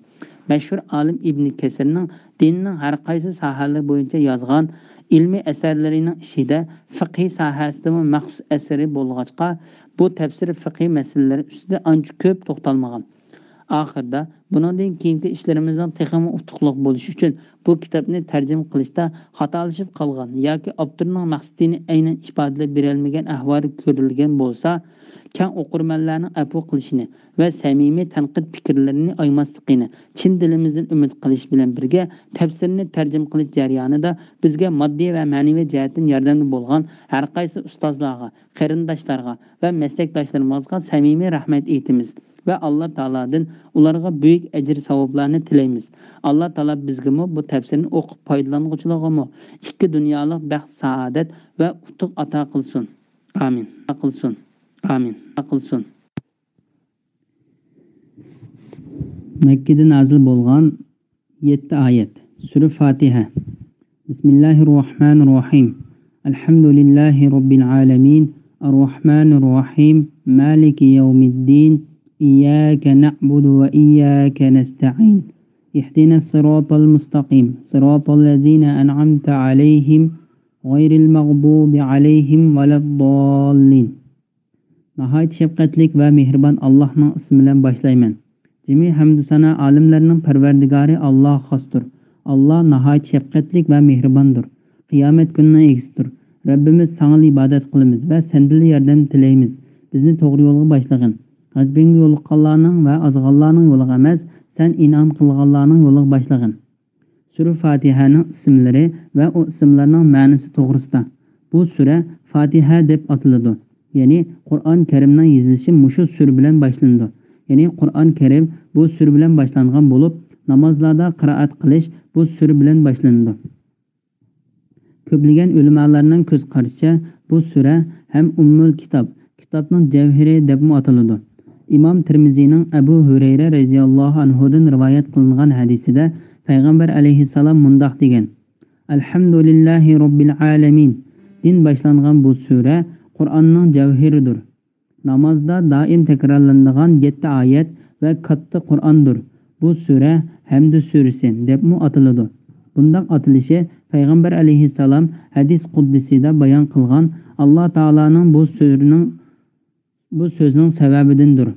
مەشھۇر ئالىم ئىبنى كەسىرنىڭ دىننىڭ ھەر قايسى ساھەلىرى بويىچە يازغان ئىلمىي ئەسەرلىرىنىڭ ئىچىدە فىقھىي ساھەسىدىمۇ مەخسۇس ئەسىرى بولغاچقا، بۇ تەپسىر فىقھىي مەسىلىلەر ئۈستىدە ئانچە كۆپ توختالمىغان. ئاخىرىدا، بۇنىڭدىن كېيىنكى ئىشلىرىمىزنىڭ تېخىمۇ ئۇتۇقلۇق بولۇشى ئۈچۈن، بۇ كىتابنى تەرجىمە قىلىشتا خاتالىشىپ قالغان ياكى ئاپتورنىڭ مەقسىتىنى ئەينەن ئىپادىلەپ بېرەلمىگەن ئەھۋال كۆرۈلگەن بولسا، كەڭ ئوقۇرمەنلەرنىڭ ئەپۇ قىلىشىنى ۋە سەمىمىي تەنقىد پىكىرلىرىنى ئايىماسلىقىنى چىن دىلىمىزدىن ئۈمىد قىلىش بىلەن بىرگە، تەپسىرنى تەرجىمە قىلىش جەريانىدا بىزگە ماددىي ۋە مەنىۋى جەھەتتىن ياردەمدە بولغان ھەر قايسى ئۇستازلارغا، قېرىنداشلارغا ۋە مەسلەكداشلىرىمىزغا سەمىمىي رەھمەت ئېيتىمىز ۋە ئاللا تائالادىن ئۇلارغا بۈيۈك ئەجىر-ساۋابلارنى تىلەيمىز. ئاللا تائالا بىزگىمۇ بۇ تەپسىرنى ئوقۇپ پايدىلانغۇچىلارغىمۇ ئىككى دۇنيالىق بەخت-سائادەت ۋە ئۇتۇق ئاتا قىلسۇن. ئامىن. قىلسۇن. ئامىن. قىلسۇن. مەككىدە نازىل بولغان يەتتە ئايەت. سۈرە فاتىھە. بىسمىللاھىررەھمانىررەھىم. ئەلھەمدۇلىللاھى رەببىل ئالەمىن. ئەررەھمانىررەھىم. مالىكى يەۋمىددىن. ئىيياكە نەئبۇدۇ ۋە ئىيياكە نەستەئىن. ئىھدىنەس سىراتەل مۇستەقىم. سىراتەللەزىنە ئەنئەمتە ئەلەيھىم. غەيرىل مەغدۇبى ئەلەيھىم ۋەلەدداللىن. ناھايىتى شەپقەتلىك ۋە مېھرىبان ئاللاھنىڭ ئىسمى بىلەن باشلايمەن. جىمى ھەمدۇ سانا ئالەملەرنىڭ پەرۋەردىگارى ئاللاھقا خاستۇر. ئاللاھ ناھايىتى شەپقەتلىك ۋە مېھرىباندۇر. قىيامەت كۈنىنىڭ ئىگىسىدۇر. رەببىمىز ساڭىلا ئىبادەت قىلىمىز ۋە سەندىنلا ياردەم تىلەيمىز. بىزنى توغرا يولغا باشلىغىن. غەزىپىڭگە يولۇققانلارنىڭ ۋە ئازغانلارنىڭ يولىغا ئەمەس، سەن ئىنئام قىلغانلارنىڭ يولىغا باشلىغىن. سۈرە فاتىھەنىڭ ئىسىملىرى ۋە ئۇ ئىسىملارنىڭ مەنىسى توغرىسىدا. بۇ سۈرە فاتىھە دەپ ئاتىلىدۇ. يەنى قۇرئان كەرىمنىڭ يېزىلىشى مۇشۇ سۈرە بىلەن باشلىنىدۇ. يەنى قۇرئان كەرىم بۇ سۈرە بىلەن باشلانغان بولۇپ، نامازلاردا قىرائەت قىلىش بۇ سۈرە بىلەن باشلىنىدۇ. كۆپلىگەن ئۆلىمالارنىڭ كۆز قارىشىچە، بۇ سۈرە ھەم ئۇممۇل كىتاب، كىتابنىڭ جەۋھىرى دەپمۇ ئاتىلىدۇ. ئىمام تىرمىزىنىڭ ئەبۇ ھۇرەيرە رەزىياللاھۇ ئەنھۇدىن رىۋايەت قىلىنغان ھەدىسىدە پەيغەمبەر ئەلەيھىسسالام مۇنداق دېگەن: ئەلھەمدۇلىللاھى رەببىل ئالەمىن. دىن باشلانغان بۇ سۈرە قۇرئاننىڭ جەۋھىرىدۇر. نامازدا دائىم تەكرارلىنىدىغان يەتتە ئايەت ۋە كاتتا قۇرئاندۇر. بۇ سۈرە ھەمدۇ سۈرىسى دەپمۇ ئاتىلىدۇ. بۇنداق ئاتىلىشى پەيغەمبەر ئەلەيھىسسالام ھەدىس قۇدسىيدا بايان قىلغان، ئاللا تائالانىڭ بۇ سۈرىنىڭ، بۇ سۆزنىڭ سەۋەبىدىندۇر.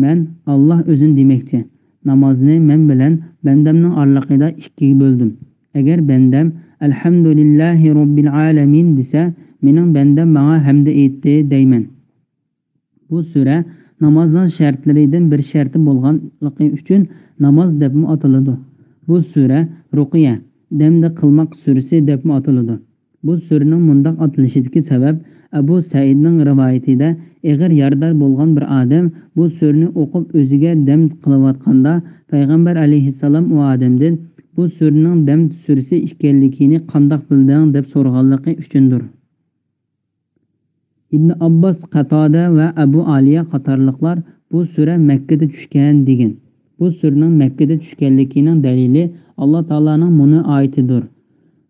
مەن، ئاللا ئۆزىنى دېمەكچى، نامازنى مەن بىلەن بەندەمنىڭ ئارىلىقىدا ئىككىگە بۆلدۈم. ئەگەر بەندەم ئەلھەمدۇلىللاھى رەببىل ئالەمىن دېسە، مېنىڭ بەندەم ماڭا ھەمدە ئېيتتى دەيمەن. بۇ سۈرە نامازنىڭ شەرتلىرىدىن بىر شەرتى بولغانلىقى ئۈچۈن ناماز دەپمۇ ئاتىلىدۇ. بۇ سۈرە رۇقىيە، دەمدە قىلماق سۈرىسى دەپمۇ ئاتىلىدۇ. بۇ سۈرىنىڭ مۇنداق ئاتىلىشىدىكى سەۋەب، ئەبۇ سەئىدنىڭ رىۋايىتىدە، ئېغىر يارىدار بولغان بىر ئادەم بۇ سۈرىنى ئوقۇپ ئۆزىگە دەم قىلىۋاتقاندا، پەيغەمبەر ئەلەيھىسسالام ئۇ ئادەمدىن بۇ سۈرىنىڭ دەم سۈرىسى ئىكەنلىكىنى قانداق بىلدىڭ دەپ سورىغانلىقى ئۈچۈندۇر. ئىبن ئابباس، قاتادە ۋە ئەبۇ ئالىيە قاتارلىقلار بۇ سۈرە مەككىدە چۈشكەن دېگەن. بۇ سۈرىنىڭ مەككىدە چۈشكەنلىكىنىڭ دەلىلى ئاللا تائالانىڭ مۇنۇ ئايىتىدۇر: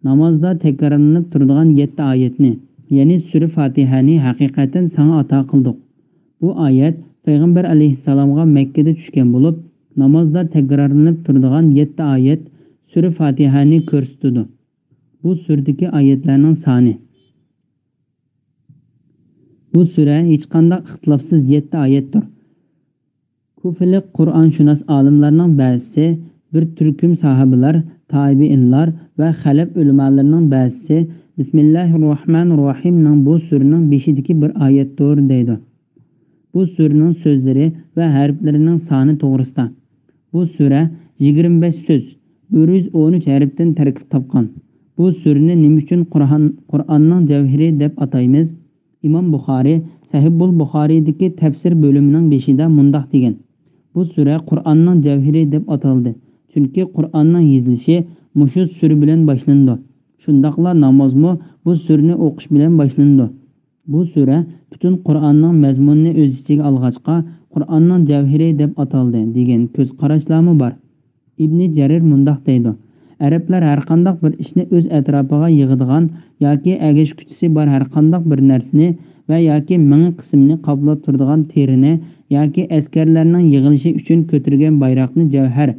نامازدا تەكرارلىنىپ تۇرىدىغان يەتتە ئايەتنى، يەنى سۈرە فاتىھەنى ھەقىقەتەن ساڭا ئاتا قىلدۇق. بۇ ئايەت پەيغەمبەر ئەلەيھىسسالامغا مەككىدە چۈشكەن بولۇپ، نامازدا تەكرارلىنىپ تۇرىدىغان يەتتە ئايەت سۈرە فاتىھەنى كۆرسىتىدۇ. بۇ سۈرىدىكى ئايەتلەرنىڭ سانى. بۇ سۈرە ھېچقانداق ئىختىلاپسىز يەتتە ئايەتتۇر. كۇفىلىق قۇرئانشۇناس ئالىملارنىڭ بەزىسى، بىر تۈركۈم ساھابىلار، تابىئىنلار ۋە خەلەپ ئۆلىمالىرىنىڭ بەزىسى بىسمىللاھىررەھمانىررەھىمنىڭ بۇ سۈرىنىڭ بېشىدىكى بىر ئايەتتۇر دەيدۇ. بۇ سۈرىنىڭ سۆزلىرى ۋە ھەرپلىرىنىڭ سانى توغرىسىدا. بۇ سۈرە يىگىرمە بەش سۆز، بىر يۈز ئون ئۈچ ھەرپتىن تەركىب تاپقان. بۇ سۈرىنى نېمە ئۈچۈن قۇرئان، قۇرئاننىڭ جەۋھىرى دەپ ئاتايمىز؟ ئىمام بۇخارى سەھىھۇل بۇخارىدىكى تەپسىر بۆلۈمىنىڭ بېشىدا مۇنداق دېگەن: بۇ سۈرە قۇرئاننىڭ جەۋھىرى دەپ ئاتالدى، چۈنكى قۇرئاننىڭ يېزىلىشى مۇشۇ سۈرە بىلەن باشلىنىدۇ. شۇنداقلا نامازمۇ بۇ سۈرىنى ئوقۇش بىلەن باشلىنىدۇ. بۇ سۈرە پۈتۈن قۇرئاننىڭ مەزمۇنىنى ئۆز ئىچىگە ئالغاچقا، قۇرئاننىڭ جەۋھىرى دەپ ئاتالدى، دېگەن كۆز قاراشلارمۇ بار. ئىبنى جەرىر مۇنداق دەيدۇ: ئەرەبلەر ھەرقانداق بىر ئىشنى ئۆز ئەتراپىغا يىغىدىغان ياكى ئەگەشكۈچىسى بار ھەرقانداق بىر نەرسىنى ۋە ياكى مېڭە قىسمىنى قاپلاپ تۇرىدىغان تېرىنى ياكى ئەسكەرلەرنىڭ يىغىلىشى ئۈچۈن كۆتۈرگەن بايراقنى جەۋھەر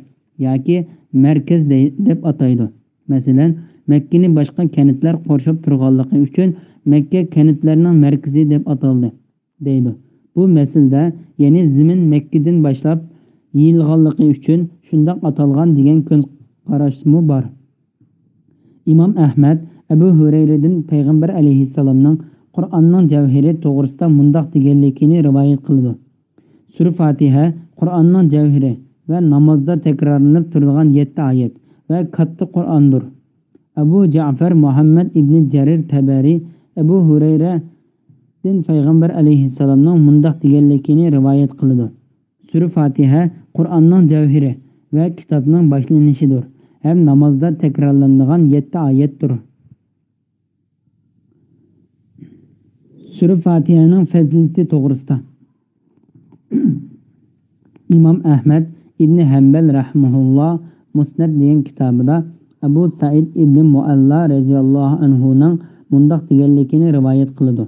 ياكى مەركەز دەي-، دەپ ئاتايدۇ. مەسىلەن، مەككىنى باشقا كەنتلەر قورشاپ تۇرغانلىقى ئۈچۈن مەككە كەنتلەرنىڭ مەركىزى دەپ ئاتالدى، دەيدۇ. بۇ مەسىلىدە، يەنى زېمىن مەككىدىن باشلاپ يېيىلغانلىقى ئۈچۈن شۇنداق ئاتالغان دېگەن كۆز قاراشمۇ بار. ئىمام ئەھمەد ئەبۇ ھۇرەيرىدىن پەيغەمبەر ئەلەيھىسسالامنىڭ قۇرئاننىڭ جەۋھىرى توغرىسىدا مۇنداق دېگەنلىكىنى رىۋايەت قىلىدۇ: سۈرە فاتىھە قۇرئاننىڭ جەۋھىرى ۋە نامازدا تەكرارلىنىپ تۇرىدىغان يەتتە ئايەت ۋە كاتتا قۇرئاندۇر. ئەبۇ جەئفەر مۇھەممەد ئىبنى جەرىر تەبەرى ئەبۇ ھۇرەيرەدىن پەيغەمبەر ئەلەيھىسسالامنىڭ مۇنداق دېگەنلىكىنى رىۋايەت قىلىدۇ: سۈرە فاتىھە قۇرئاننىڭ جەۋھىرى ۋە كىتابنىڭ باشلىنىشىدۇر ھەم نامازدا تەكرارلىنىدىغان يەتتە ئايەتتۇر. سۈرە فاتىھەنىڭ پەزىلىتى توغرىسىدا. ئىمام ئەھمەد ئىبنى ھەمبەل رەھمەھۇللا مۇسنەد دېگەن كىتابىدا ئەبۇ سەئىد ئىبنى مۇئەللا رەزىياللاھۇ ئەنھۇنىڭ مۇنداق دېگەنلىكىنى رىۋايەت قىلىدۇ: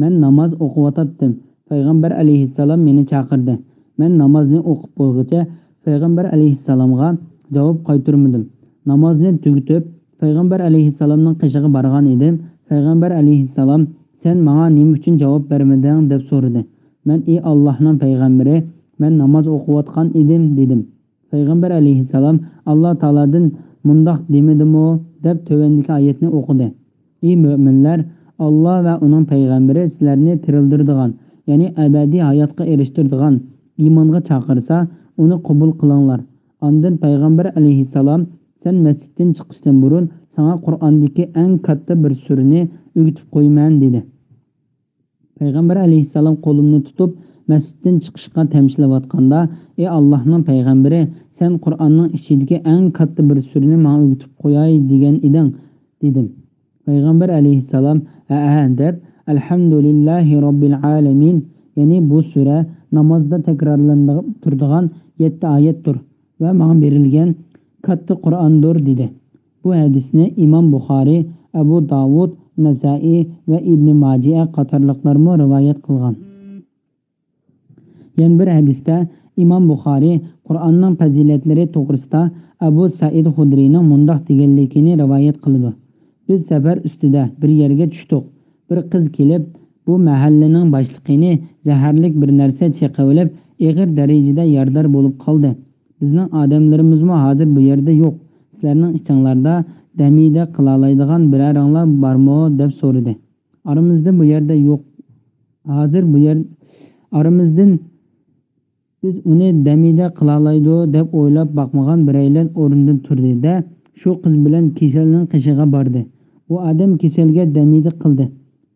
مەن ناماز ئوقۇۋاتاتتىم. پەيغەمبەر ئەلەيھىسسالام مېنى چاقىردى. مەن نامازنى ئوقۇپ بولغۇچە پەيغەمبەر ئەلەيھىسسالامغا جاۋاب قايتۇرمىدىم. نامازنى تۈگىتىپ، پەيغەمبەر ئەلەيھىسسالامنىڭ قېشىغا بارغان ئىدىم. پەيغەمبەر ئەلەيھىسسالام، سەن ماڭا نېمە ئۈچۈن جاۋاب بەرمىدىڭ؟ دەپ سورىدى. مەن، ئى ئاللاھنىڭ پەيغەمبىرى، مەن ناماز ئوقۇۋاتقان ئىدىم، دېدىم. پەيغەمبەر ئەلەيھىسسالام، ئاللا تائالادىن مۇنداق دېمىدىمۇ؟ دەپ تۆۋەندىكى ئايەتنى ئوقۇدى. ئى مۆمىنلەر، ئاللا ۋە ئۇنىڭ پەيغەمبىرى سىلەرنى تىرىلدۈرىدىغان، يەنى ئەبەدىي ھاياتقا ئېرىشتۈرىدىغان ئىمانغا چاقىرسا، ئۇنى قوبۇل قىلىڭلار. ئاندىن پەيغەمبەر ئەلەيھىسسالام، سەن مەسچىتتىن چىقىشتىن بۇرۇن ساڭا قۇرئاندىكى ئەڭ كاتتا بىر سۈرىنى ئۆگىتىپ قويىمەن، دېدى. پەيغەمبەر ئەلەيھىسسالام قولۇمنى تۇتۇپ، مەسچىتتىن چىقىشقا تەمشىلىۋاتقاندا، ئى ئاللاھنىڭ پەيغەمبىرى، سەن قۇرئاننىڭ ئىچىدىكى ئەڭ كاتتا بىر سۈرىنى ماڭا ئۆگىتىپ قوياي دېگەن ئىدىڭ، دېدىم. پەيغەمبەر ئەلەيھىسسالام، ھەئە، دەپ، ئەلھەمدۇلىللاھى رەببىل ئالەمىن، يەنى بۇ سۈرە نامازدا تەكرارلىنىپ تۇرىدىغان يەتتە ئايەتتۇر ۋە ماڭا بېرىلگەن كاتتا قۇرئاندۇر، دېدى. بۇ ھەدىسنى ئىمام بۇخارىي، ئەبۇ داۋۇد، نەسائىي ۋە ئىبنى ماجە قاتارلىقلارمۇ رىۋايەت قىلغان. يەنە بىر ھەدىستە ئىمام بۇخارىي قۇرئاننىڭ پەزىلەتلىرى توغرىسىدا ئەبۇ سەئىد خۇدرىينىڭ مۇنداق دېگەنلىكىنى رىۋايەت قىلىدۇ: بىز سەپەر ئۈستىدە بىر يەرگە چۈشتۇق. بىر قىز كېلىپ، بۇ مەھەللىنىڭ باشلىقىنى زەھەرلىك بىر نەرسە چېقىۋېلىپ، ئېغىر دەرىجىدە يارىدار بولۇپ قالدى. بىزنىڭ ئادەملىرىمىزمۇ ھازىر بۇ يەردە يوق. سىلەرنىڭ ئىچىڭلاردا دەمىدە قىلالايدىغان بىرەرىڭلار بارمۇ؟ دەپ سورىدى. ئارىمىزدا بۇ يەردە يوق. ھازىر بۇ يەر ئارىمىزدىن بىز ئۇنى دەمىدە قىلالايدۇ دەپ ئويلاپ باقمىغان بىرەيلەن ئورنىدىن تۇردى-دە، شۇ قىز بىلەن كېسەلنىڭ قېشىغا باردى. ئۇ ئادەم كېسەلگە دەمىدە قىلدى.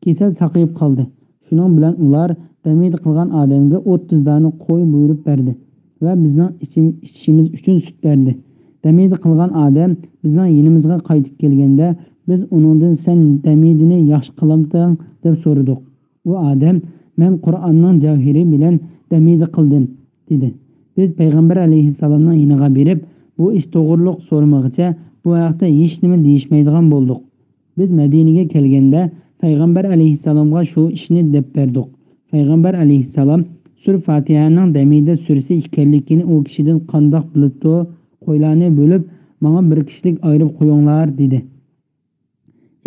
كېسەل ساقىيىپ قالدى. شۇنىڭ بىلەن ئۇلار دەمىدە قىلغان ئادەمگە ئوتتۇز دانە قوي بۇيرۇپ بەردى ۋە بىزنىڭ ئىچىم-، ئىچىشىمىز ئۈچۈن سۈت بەردى. دەمىدە قىلغان ئادەم بىزنىڭ يېنىمىزغا قايتىپ كەلگەندە، بىز ئۇنىڭدىن، سەن دەمىدىنى ياخشى قىلامتىڭ؟ دەپ سورىدۇق. ئۇ ئادەم، مەن قۇرئاننىڭ جەۋھىرى بىلەن دەمىدە قىلدىم، دېدى. بىز پەيغەمبەر ئەلەيھىسسالامنىڭ يېنىغا بېرىپ، بۇ ئىش توغرۇلۇق سورىمىغىچە، بۇ ھەقتە ھېچنېمە دېيىشمەيدىغان بولدۇق. بىز مەدىنىگە كەلگەندە، پەيغەمبەر ئەلەيھىسسالامغا شۇ ئىشنى دەپ بەردۇق. پەيغەمبەر ئەلەيھىسسالام سۈر فاتىھەنىڭ دەمىدە سۈرىسى ئىكەنلىكىنى ئۇ كىشىدىن قانداق بىلىپتۇ؟ قويلارنى بۆلۈپ، ماڭا بىر كىشىلىك ئايرىپ قويۇڭلار، دېدى.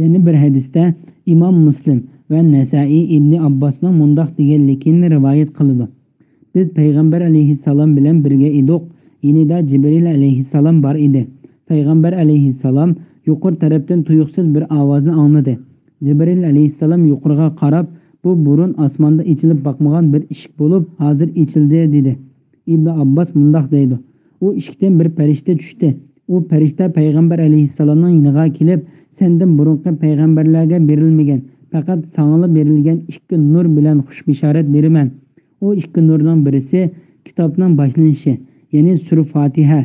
يەنە بىر ھەدىستە ئىمام مۇسلىم ۋە نەسائىي ئىبنى ئابباسنىڭ مۇنداق دېگەنلىكىنى رىۋايەت قىلىدۇ: بىز پەيغەمبەر ئەلەيھىسسالام بىلەن بىرگە ئىدۇق. يېنىدا جىبرىل ئەلەيھىسسالام بار ئىدى. پەيغەمبەر ئەلەيھىسسالام يۇقىرى تەرەپتىن تۇيۇقسىز بىر ئاۋازنى ئاڭلىدى. جىبرىل ئەلەيھىسسالام يۇقىرىغا قاراپ، بۇ بۇرۇن ئاسماندا ئېچىلىپ باقمىغان بىر ئىشىك بولۇپ، ھازىر ئېچىلدى، دېدى. ئىبنى ئابباس مۇنداق دەيدۇ: ئۇ ئىشىكتىن بىر پەرىشتە چۈشتى. ئۇ پەرىشتە پەيغەمبەر ئەلەيھىسسالامنىڭ يېنىغا كېلىپ، سەندىن بۇرۇنقى پەيغەمبەرلەرگە بېرىلمىگەن، پەقەت ساڭىلا بېرىلگەن ئىككى نۇر بىلەن خۇش بېشارەت بېرىمەن. ئۇ ئىككى نۇرنىڭ بىرىسى كىتابنىڭ باشلىنىشى، يەنى سۈر فاتىھە،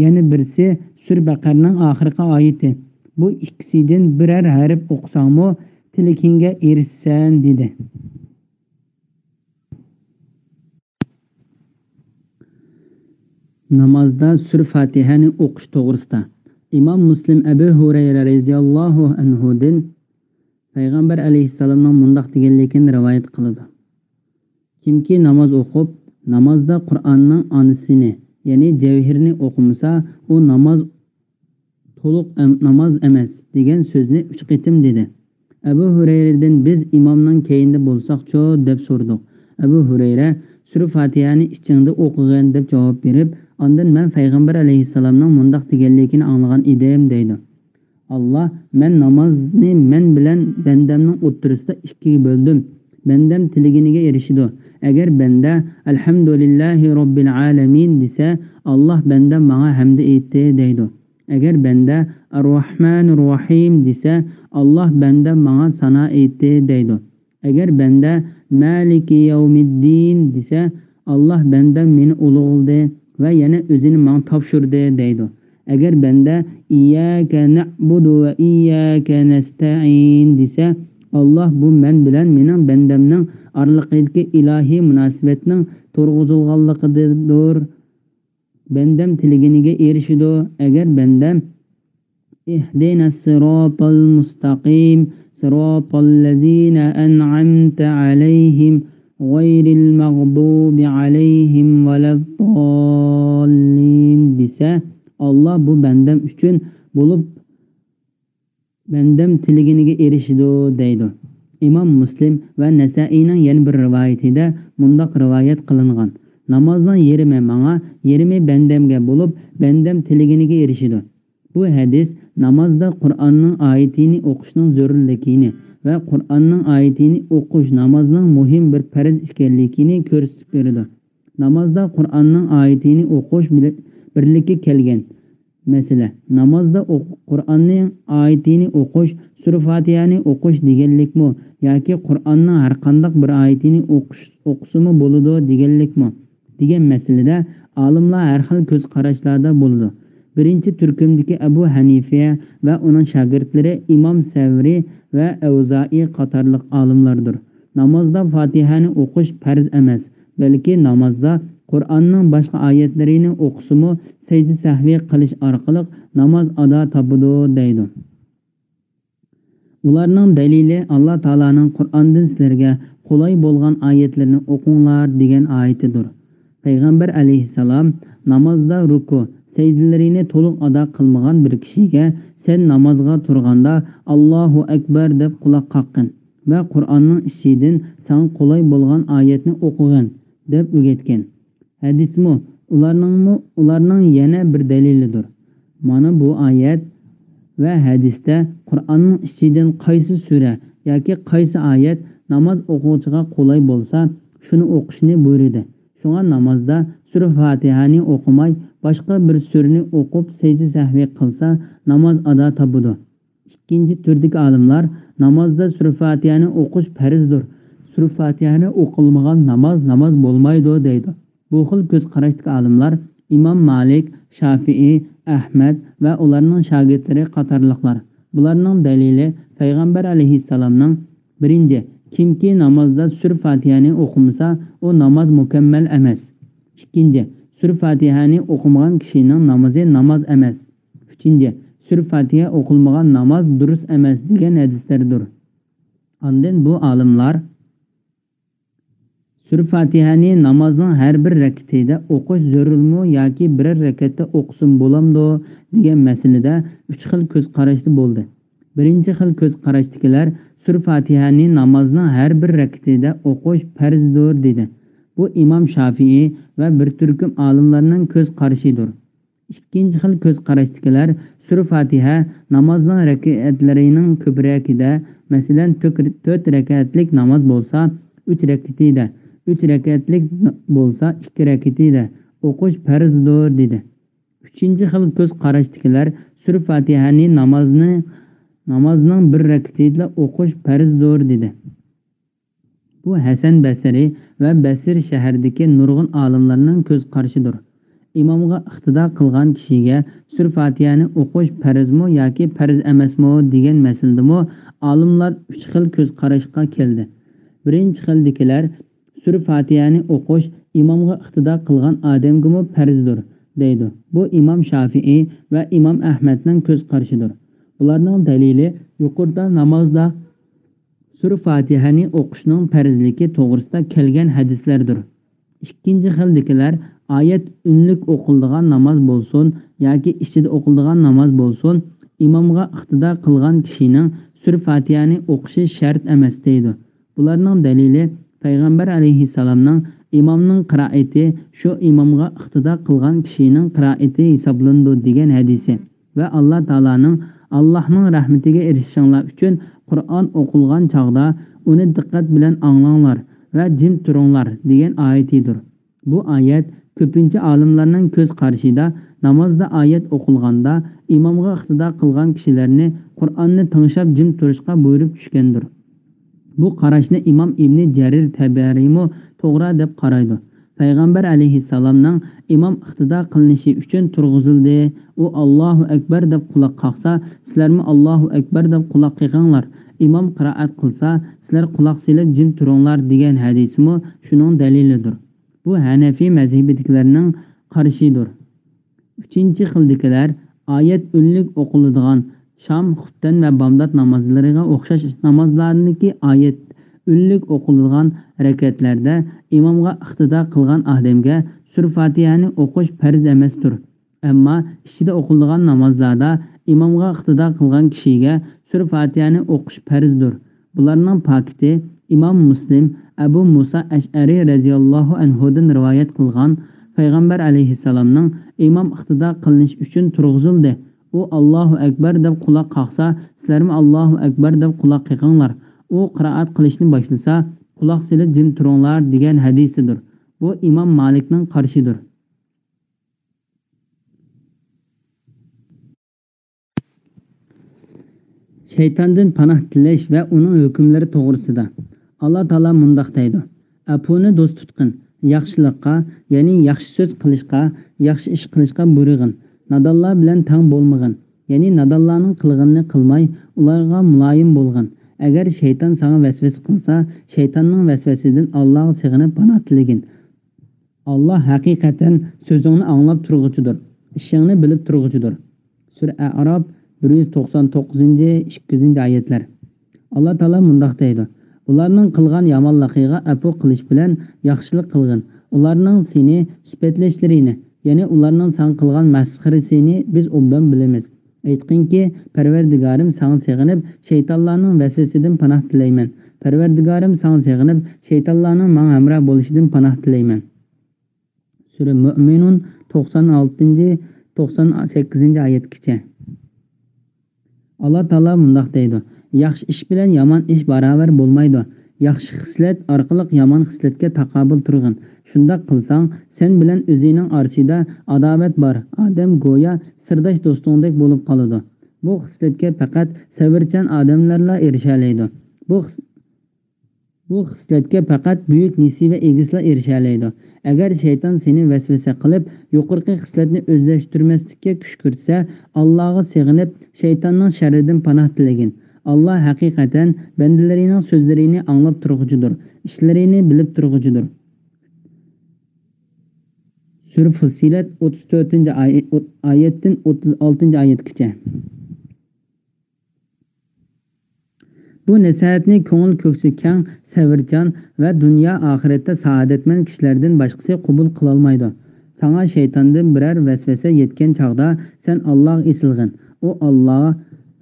يەنە بىرسى سۈر بەقەرىنىڭ ئاخىرقى ئايىتى. بۇ ئىككىسىدىن بىرەر ھەرپ ئوقۇساڭمۇ، تىلىكىڭگە ئېرىشىسەن، دېدى. نامازدا سۈر فاتىھەنى ئوقۇش توغرىسىدا. ئىمام مۇسلىم ئەبۇ ھۇرەيرە رەزىياللاھۇ ئەنھۇدىن پەيغەمبەر ئەلەيھىسسالامنىڭ مۇنداق دېگەنلىكىنى رىۋايەت قىلىدۇ: كىمكى ناماز ئوقۇپ، نامازدا قۇرئاننىڭ ئانىسىنى، يەنى جەۋھىرنى ئوقۇمىسا، ئۇ ناماز تولۇق ئەم-، ناماز ئەمەس، دېگەن سۆزنى ئۈچ قېتىم دېدى. ئەبۇ ھۇرەيرىدىن، بىز ئىمامنىڭ كەينىدە بولساقچۇ؟ دەپ سورىدۇق. ئەبۇ ھۇرەيرە، سۈرە فاتىھەنى ئىچىڭدە ئوقۇغىن، دەپ جاۋاب بېرىپ، ئاندىن مەن پەيغەمبەر ئەلەيھىسسالامنىڭ مۇنداق دېگەنلىكىنى ئاڭلىغان ئىدىم، دەيدۇ. ئاللا، مەن نامازنى مەن بىلەن بەندەمنىڭ ئوتتۇرىسىدا ئىككىگە بۆلدۈم. بەندەم تىلىگىنىگە ئېرىشىدۇ. ئەگەر بەندە، ئەلھەمدۇلىللاھى رەببىل ئالەمىن، دېسە، ئاللا، بەندەم ماڭا ھەمدە ئېيتتى، دەيدۇ. ئەگەر بەندە، ئەرراھمانىرراھىم، دېسە، ئاللا، بەندەم ماڭا سانا ئېيتتى، دەيدۇ. ئەگەر بەندە، مالىكى يەۋمىددىن، دېسە، ئاللا، بەندەم مېنى ئۇلۇغلىدى ۋە يەنە ئۆزىنى ماڭا تاپشۇردى، دەيدۇ. ئەگەر بەندە، ئىيياكە نەئبۇدۇ ۋە ئىيياكە نەستەئىن، دېسە، ئاللا، بۇ مەن بىلەن مېنىڭ بەندەمنىڭ ئارىلىقىدىكى ئىلاھىي مۇناسىۋەتنىڭ تۇرغۇزۇلغانلىقىدىدۇر. بەندەم تىلىگىنىگە ئېرىشىدۇ. ئەگەر بەندەم اهدنا الصراط المستقيم صراط الذين أنعمت عليهم غير المغضوب عليهم ولا الضالين دېسە، ئاللا بۇ بەندەم ئۈچۈن بولۇپ، بەندەم تىلىگىنىگە ئېرىشىدۇ دەيدۇ. ئىمام مۇسلىم ۋە نەسائىينىڭ يەنە بىر رىۋايىتىدە مۇنداق رىۋايەت قىلىنغان: نامازنىڭ يېرىمى ماڭا، يېرىمى بەندەمگە بولۇپ، بەندەم تىلىگىنىگە ئېرىشىدۇ. بۇ ھەدىس نامازدا قۇرئاننىڭ ئايىتىنى ئوقۇشنىڭ زۆرۈرلۈكىنى ۋە قۇرئاننىڭ ئايىتىنى ئوقۇش نامازنىڭ مۇھىم بىر پەرز ئىكەنلىكىنى كۆرسىتىپ بېرىدۇ. نامازدا قۇرئاننىڭ ئايىتىنى ئوقۇش بىلەن بىرلىككە كەلگەن. مەسىلە، نامازدا ئوق-، قۇرئاننىڭ ئايىتىنى ئوقۇش، سۈرە فاتىھەنى ئوقۇش دېگەنلىكمۇ ياكى قۇرئاننىڭ ھەرقانداق بىر ئايىتىنى ئوقۇش، ئوقۇسىمۇ بولىدۇ دېگەنلىكمۇ دېگەن مەسىلىدە ئالىملار ھەر خىل كۆز قاراشلاردا بولىدۇ. بىرىنچى تۈركۈمدىكى ئەبۇ ھەنىفە ۋە ئۇنىڭ شاگىرتلىرى ئىمام سەۋرى ۋە ئەۋزائى قاتارلىق ئالىملاردۇر. نامازدا فاتىھەنى ئوقۇش پەرز ئەمەس، بەلكى نامازدا قۇرئاننىڭ باشقا ئايەتلىرىنى ئوقۇسىمۇ سەجدە سەھۋى قىلىش ئارقىلىق ناماز ئادا تاپىدۇ دەيدۇ. ئۇلارنىڭ دەلىلى ئاللا تائالانىڭ قۇرئاندىن سىلەرگە قولاي بولغان ئايەتلىرىنى ئوقۇڭلار دېگەن ئايىتىدۇر. پەيغەمبەر ئەلەيھىسسالام نامازدا رۇكۇ، سەجدىلىرىنى تولۇق ئادا قىلمىغان بىر كىشىگە سەن نامازغا تۇرغاندا ئاللاھۇ ئەكبەر دەپ قۇلاق قاققىن ۋە قۇرئاننىڭ ئىچىدىن ساڭا قولاي بولغان ئايەتنى ئوقۇغىن دەپ ئۆگەتكەن. ھەدىسمۇ ئۇلارنىڭمۇ، ئۇلارنىڭ يەنە بىر دەلىلىدۇر. مانا بۇ ئايەت ۋە ھەدىستە قۇرئاننىڭ ئىچىدىن قايسى سۈرە ياكى قايسى ئايەت ناماز ئوقۇغۇچىغا قولاي بولسا، شۇنى ئوقۇشنى بۇيرۇدى. شۇڭا نامازدا سۈرە فاتىھەنى ئوقۇماي، باشقا بىر سۈرىنى ئوقۇپ سەجدە سەھۋى قىلسا، ناماز ئادا تاپىدۇ. ئىككىنچى تۈردىكى ئالىملار نامازدا سۈرە فاتىھەنى ئوقۇش پەرزدۇر، سۈرە فاتىھەنى ئوقۇلمىغان ناماز ناماز بولمايدۇ دەيدۇ. بۇ خىل كۆز قاراشتىكى ئالىملار ئىمام مالىك، شافىئىي، ئەھمەد ۋە ئۇلارنىڭ شاگىرتلىرى قاتارلىقلار. بۇلارنىڭ دەلىلى پەيغەمبەر ئەلەيھىسسالامنىڭ: بىرىنچى، كىمكى نامازدا سۈرە فاتىھەنى ئوقۇمىسا، ئۇ ناماز مۇكەممەل ئەمەس. ئىككىنچى، سۈرە فاتىھەنى ئوقۇمىغان كىشىنىڭ نامىزى ناماز ئەمەس. ئۈچىنچى، سۈرە فاتىھە ئوقۇلمىغان ناماز دۇرۇس ئەمەس دېگەن ھەدىسلەردۇر. ئاندىن بۇ ئالىملار سۈرە فاتىھەنى نامازنىڭ ھەر بىر رەكىتىدە ئوقۇش زۆرۈرمۇ ياكى بىرەر رەكەتتە ئوقۇسىمۇ بولامدۇ دېگەن مەسىلىدە ئۈچ خىل كۆز قاراشتا بولدى. بىرىنچى خىل كۆز قاراشتىكىلەر سۈرە فاتىھەنى نامازنىڭ ھەر بىر رەكىتىدە ئوقۇش پەرزدۇر دېدى. بۇ ئىمام شافىئىي ۋە بىر تۈركۈم ئالىملارنىڭ كۆز قارىشىدۇر. ئىككىنچى خىل كۆز قاراشتىكىلەر سۈرە فاتىھە نامازنىڭ رەكەتلىرىنىڭ كۆپرەكىدە، مەسىلەن، تۆك-، تۆت رەكەتلىك ناماز بولسا، ئۈچ رەكىتىدە، ئۈچ رەكەتلىك بولسا، ئىككى رەكىتىدە ئوقۇش پەرزدۇر دېدى. ئۈچىنچى خىل كۆز قاراشتىكىلەر سۈرە فاتىھەنى نامازنى، نامازنىڭ بىر رەكىتىدە ئوقۇش پەرزدۇر دېدى. بۇ ھەسەن بەسرى ۋە بەسرە شەھىرىدىكى نۇرغۇن ئالىملارنىڭ كۆز قارىشىدۇر. ئىمامغا ئىقتىدا قىلغان كىشىگە سۈرە فاتىھەنى ئوقۇش پەرزمۇ ياكى پەرز ئەمەسمۇ دېگەن مەسىلىدىمۇ ئالىملار ئۈچ خىل كۆز قاراشقا كەلدى. بىرىنچى خىلدىكىلەر سۈرە فاتىھەنى ئوقۇش ئىمامغا ئىقتىدا قىلغان ئادەمگىمۇ پەرزدۇر دەيدۇ. بۇ ئىمام شافىئىي ۋە ئىمام ئەھمەدنىڭ كۆز قارىشىدۇر. بۇلارنىڭ دەلىلى يۇقىرىدا نامازدا سۈرە فاتىھەنى ئوقۇشنىڭ پەرزلىكى توغرىسىدا كەلگەن ھەدىسلەردۇر. ئىككىنچى خىلدىكىلەر ئايەت ئۈنلۈك ئوقۇلىدىغان ناماز بولسۇن ياكى ئىچىدە ئوقۇلىدىغان ناماز بولسۇن، ئىمامغا ئىقتىدا قىلغان كىشىنىڭ سۈرە فاتىھەنى ئوقۇشى شەرت ئەمەس دەيدۇ. بۇلارنىڭ دەلىلى پەيغەمبەر ئەلەيھىسسالامنىڭ ئىمامنىڭ قىرائىتى شۇ ئىمامغا ئىقتىدا قىلغان كىشىنىڭ قىرائىتى ھېسابلىنىدۇ دېگەن ھەدىسى ۋە ئاللا تائالانىڭ، ئاللاھنىڭ رەھمىتىگە ئېرىشىشىڭلار ئۈچۈن قۇرئان ئوقۇلغان چاغدا ئۇنى دىققەت بىلەن ئاڭلاڭلار ۋە جىم تۇرۇڭلار دېگەن ئايىتىدۇر. بۇ ئايەت كۆپىنچە ئالىملارنىڭ كۆز قارىشىدا نامازدا ئايەت ئوقۇلغاندا ئىمامغا ئىقتىدا قىلغان كىشىلەرنى قۇرئاننى تىڭشاپ جىم تۇرۇشقا بۇيرۇپ چۈشكەندۇر. بۇ قاراشنى ئىمام ئىبنى جەرىر تەبەرىمۇ توغرا دەپ قارايدۇ. پەيغەمبەر ئەلەيھىسسالامنىڭ ئىمام ئىقتىدا قىلىنىشى ئۈچۈن تۇرغۇزۇلدى. ئۇ «ئاللاھۇ ئەكبەر» دەپ قۇلاق قاقسا، سىلەرمۇ «ئاللاھۇ ئەكبەر» دەپ قۇلاق قېقىڭلار. ئىمام قىرائەت قىلسا، سىلەر قۇلاق سېلىپ جىم تۇرۇڭلار دېگەن ھەدىسىمۇ شۇنىڭ دەلىلىدۇر. بۇ ھەنەفىي مەزھىپىدىكىلەرنىڭ قارىشىدۇر. ئۈچىنچى خىلدىكىلەر ئايەت ئۈنلۈك ئوقۇلىدىغان شام، خۇپتەن ۋە بامدات نامازلىرىغا ئوخشاش نامازلاردىكى ئايەت ئۈنلۈك ئوقۇلىدىغان رەكەتلەردە ئىمامغا ئىقتىدا قىلغان ئادەمگە سۈرە فاتىھەنى ئوقۇش پەرز ئەمەستۇر. ئەمما ئىچىدە ئوقۇلىدىغان نامازلاردا ئىمامغا ئىقتىدا قىلغان كىشىگە سۈرە فاتىھەنى ئوقۇش پەرزدۇر. بۇلارنىڭ پاكىتى ئىمام مۇسلىم ئەبۇ مۇسا ئەشئەرى رەزىياللاھۇ ئەنھۇدىن رىۋايەت قىلغان، پەيغەمبەر ئەلەيھىسسالامنىڭ ئىمام ئىقتىدا قىلىنىش ئۈچۈن تۇرغۇزۇلدى. ئۇ «ئاللاھۇ ئەكبەر» دەپ قۇلاق قاقسا، سىلەرمۇ «ئاللاھۇ ئەكبەر» دەپ قۇلاق قېقىڭلار. ئۇ قىرائەت قىلىشنى باشلىسا، قۇلاق سېلىپ جىم تۇرۇڭلار دېگەن ھەدىسىدۇر. بۇ ئىمام مالىكنىڭ قارىشىدۇر. شەيتاندىن پاناھ تىلەش ۋە ئۇنىڭ ھۆكۈملىرى توغرىسىدا. ئاللا تائالا مۇنداق دەيدۇ: «ئەپۇنى دوست تۇتقىن، ياخشىلىققا، يەنى ياخشى سۆز قىلىشقا، ياخشى ئىش قىلىشقا بۇيرۇغىن. نادانلار بىلەن تەڭ بولمىغىن، يەنى نادانلارنىڭ قىلغىنىنى قىلماي، ئۇلارغا مۇلايىم بولغىن. ئەگەر شەيتان ساڭا ۋەسۋەسە قىلسا، شەيتاننىڭ ۋەسۋەسىدىن ئاللاغا سېغىنىپ پاناھ تىلىگىن. ئاللا ھەقىقەتەن سۆزۈڭنى ئاڭلاپ تۇرغۇچىدۇر، ئىشىڭنى بىلىپ تۇرغۇچىدۇر.» سۈرە ئەئراپ، بىر يۈز توقسان توققۇزىنچى، ئىككى يۈزىنچى ئايەتلەر. ئاللا تائالا مۇنداق دەيدۇ: «ئۇلارنىڭ قىلغان يامانلىقىغا ئەپۇ قىلىش بىلەن ياخشىلىق قىلغىن. ئۇلارنىڭ سېنى سۈپەتلەشلىرىنى، يەنى ئۇلارنىڭ ساڭا قىلغان مەسخىرىسىنى بىز ئوبدان بىلىمىز. ئېيتقىنكى، پەرۋەردىگارىم، ساڭا سېغىنىپ، شەيتانلارنىڭ ۋەسۋەسىدىن پاناھ تىلەيمەن. پەرۋەردىگارىم، ساڭا سېغىنىپ، شەيتانلارنىڭ ماڭا ھەمراھ بولۇشىدىن پاناھ تىلەيمەن.» سۈرە مۆمىنۇن، توقسان ئالتىنچى، توقسان سەككىزىنچى ئايەتكىچە. ئاللا تائالا مۇنداق دەيدۇ: «ياخشى ئىش بىلەن يامان ئىش باراۋەر بولمايدۇ. ياخشى خىسلەت ئارقىلىق يامان خىسلەتكە تاقابىل تۇرغىن. شۇنداق قىلساڭ، سەن بىلەن ئۆزىنىڭ ئارىسىدا ئاداۋەت بار ئادەم گويا سىرداش دوستۇڭدەك بولۇپ قالىدۇ. بۇ خىسلەتكە پەقەت سەۋرچان ئادەملەرلا ئېرىشەلەيدۇ. بۇ خىس-، بۇ خىسلەتكە پەقەت بۈيۈك نېسىۋە ئىگىسىلا ئېرىشەلەيدۇ. ئەگەر شەيتان سېنى ۋەسۋەسە قىلىپ، يۇقىرىقى خىسلەتنى ئۆزلەشتۈرمەسلىككە كۈشكۈرتسە، ئاللاغا سېغىنىپ، شەيتاننىڭ شەررىدىن پاناھ تىلىگىن. ئاللا ھەقىقەتەن بەندىلىرىنىڭ سۆزلىرىنى ئاڭلاپ تۇرغۇچىدۇر، ئىشلىرىنى بىلىپ تۇرغۇچىدۇر.» سۈرە فۇسسىلەت، ئوتتۇز تۆتىنچى ئاي-، ئايەتتىن ئوتتۇز ئالتىنچى ئايەتكىچە. بۇ نەسىھەتنى كۆڭۈل كۆكسى كەڭ، سەۋرچان ۋە دۇنيا ئاخىرەتتە سائادەتمەن كىشىلەردىن باشقىسى قوبۇل قىلالمايدۇ. ساڭا شەيتاندىن بىرەر ۋەسۋەسە يەتكەن چاغدا، سەن ئاللاغا ئېسىلغىن. ئۇ ئاللا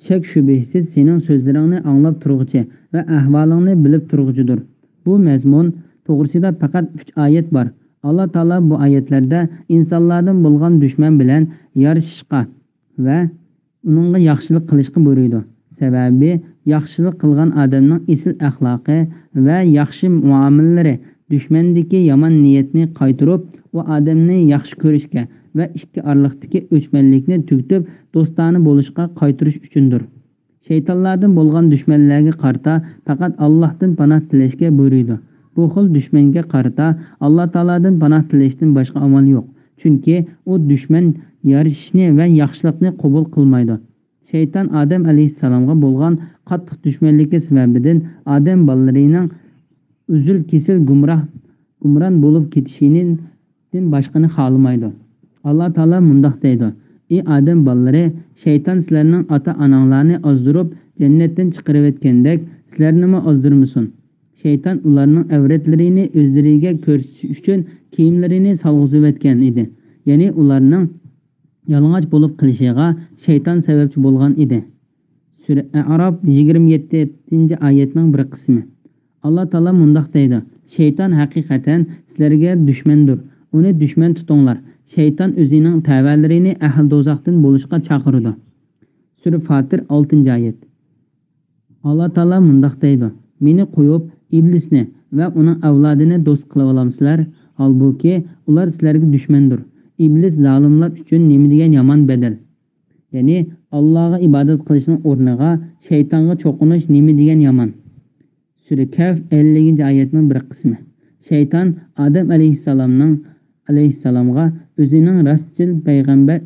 شەك-شۈبھىسىز سېنىڭ سۆزلىرىڭنى ئاڭلاپ تۇرغۇچى ۋە ئەھۋالىڭنى بىلىپ تۇرغۇچىدۇر. بۇ مەزمۇن توغرىسىدا پەقەت ئۈچ ئايەت بار. ئاللا تائالا بۇ ئايەتلەردە ئىنسانلاردىن بولغان دۈشمەن بىلەن يارىشىشقا ۋە ئۇنىڭغا ياخشىلىق قىلىشقا بۇيرۇيدۇ. سەۋەبى، ياخشىلىق قىلغان ئادەمنىڭ ئېسىل ئەخلاقى ۋە ياخشى مۇئامىلىلىرى دۈشمەندىكى يامان نىيەتنى قايتۇرۇپ، ئۇ ئادەمنى ياخشى كۆرۈشكە ۋە ئىككى ئارىلىقتىكى ئۆچمەنلىكنى تۈگىتىپ، دوستانە بولۇشقا قايتۇرۇش ئۈچۈندۇر. شەيتانلاردىن بولغان دۈشمەنلەرگە قارىتا پەقەت ئاللاھتىن پاناھ تىلەشكە بۇيرۇيدۇ. بۇ خىل دۈشمەنگە قارىتا ئاللا تائالادىن پاناھ تىلەشتىن باشقا ئامال يوق. چۈنكى ئۇ دۈشمەن يارىشىشنى ۋە ياخشىلىقنى قوبۇل قىلمايدۇ. شەيتان ئادەم ئەلەيھىسسالامغا بولغان قاتتىق دۈشمەنلىكى سەۋەبىدىن ئادەم بالىلىرىنىڭ ئۈزۈل-كېسىل گۇمراھ، گۇمران بولۇپ كېتىشىنى دىن باشقىنى خالىمايدۇ. ئاللا تائالا مۇنداق دەيدۇ: «ئى ئادەم بالىلىرى، شەيتان سىلەرنىڭ ئاتا-ئاناڭلارنى ئازدۇرۇپ، جەننەتتىن چىقىرىۋەتكەندەك، سىلەرنىمۇ ئازدۇرمىسۇن.» شەيتان ئۇلارنىڭ ئەۋرەتلىرىنى ئۆزلىرىگە كۆرسىتىش ئۈچۈن كىيىملىرىنى سالغۇزۇۋەتكەن ئىدى. يەنى ئۇلارنىڭ يالىڭاچ بولۇپ قېلىشىغا شەيتان سەۋەبچى بولغان ئىدى. سۈرە ئەئراپ، يىگىرمە يەتتىنچى ئايەتنىڭ بىر قىسمى. ئاللا تائالا مۇنداق دەيدۇ: «شەيتان ھەقىقەتەن سىلەرگە دۈشمەندۇر. ئۇنى دۈشمەن تۇتۇڭلار. شەيتان ئۆزىنىڭ تەۋەلىرىنى ئەھلى دوزاختىن بولۇشقا چاقىرىدۇ.» سۈرە فاتىر، ئالتىنچى ئايەت. ئاللا تائالا مۇنداق دەيدۇ: «مېنى قويۇپ، ئىبلىسنى ۋە ئۇنىڭ ئەۋلادىنى دوست قىلىۋالامسىلەر؟ ھالبۇكى، ئۇلار سىلەرگە دۈشمەندۇر. ئىبلىس زالىملار ئۈچۈن نېمە دېگەن يامان بەدەل.» يەنى، ئاللاغا ئىبادەت قىلىشنىڭ ئورنىغا شەيتانغا چوقۇنۇش نېمە دېگەن يامان. سۈرە كەھف، ئەللىكىنچى ئايەتنىڭ بىر قىسمى. شەيتان ئادەم ئەلەيھىسسالامنىڭ، ئەلەيھىسسالامغا ئۆزىنىڭ راستچىل پەيغەمبەر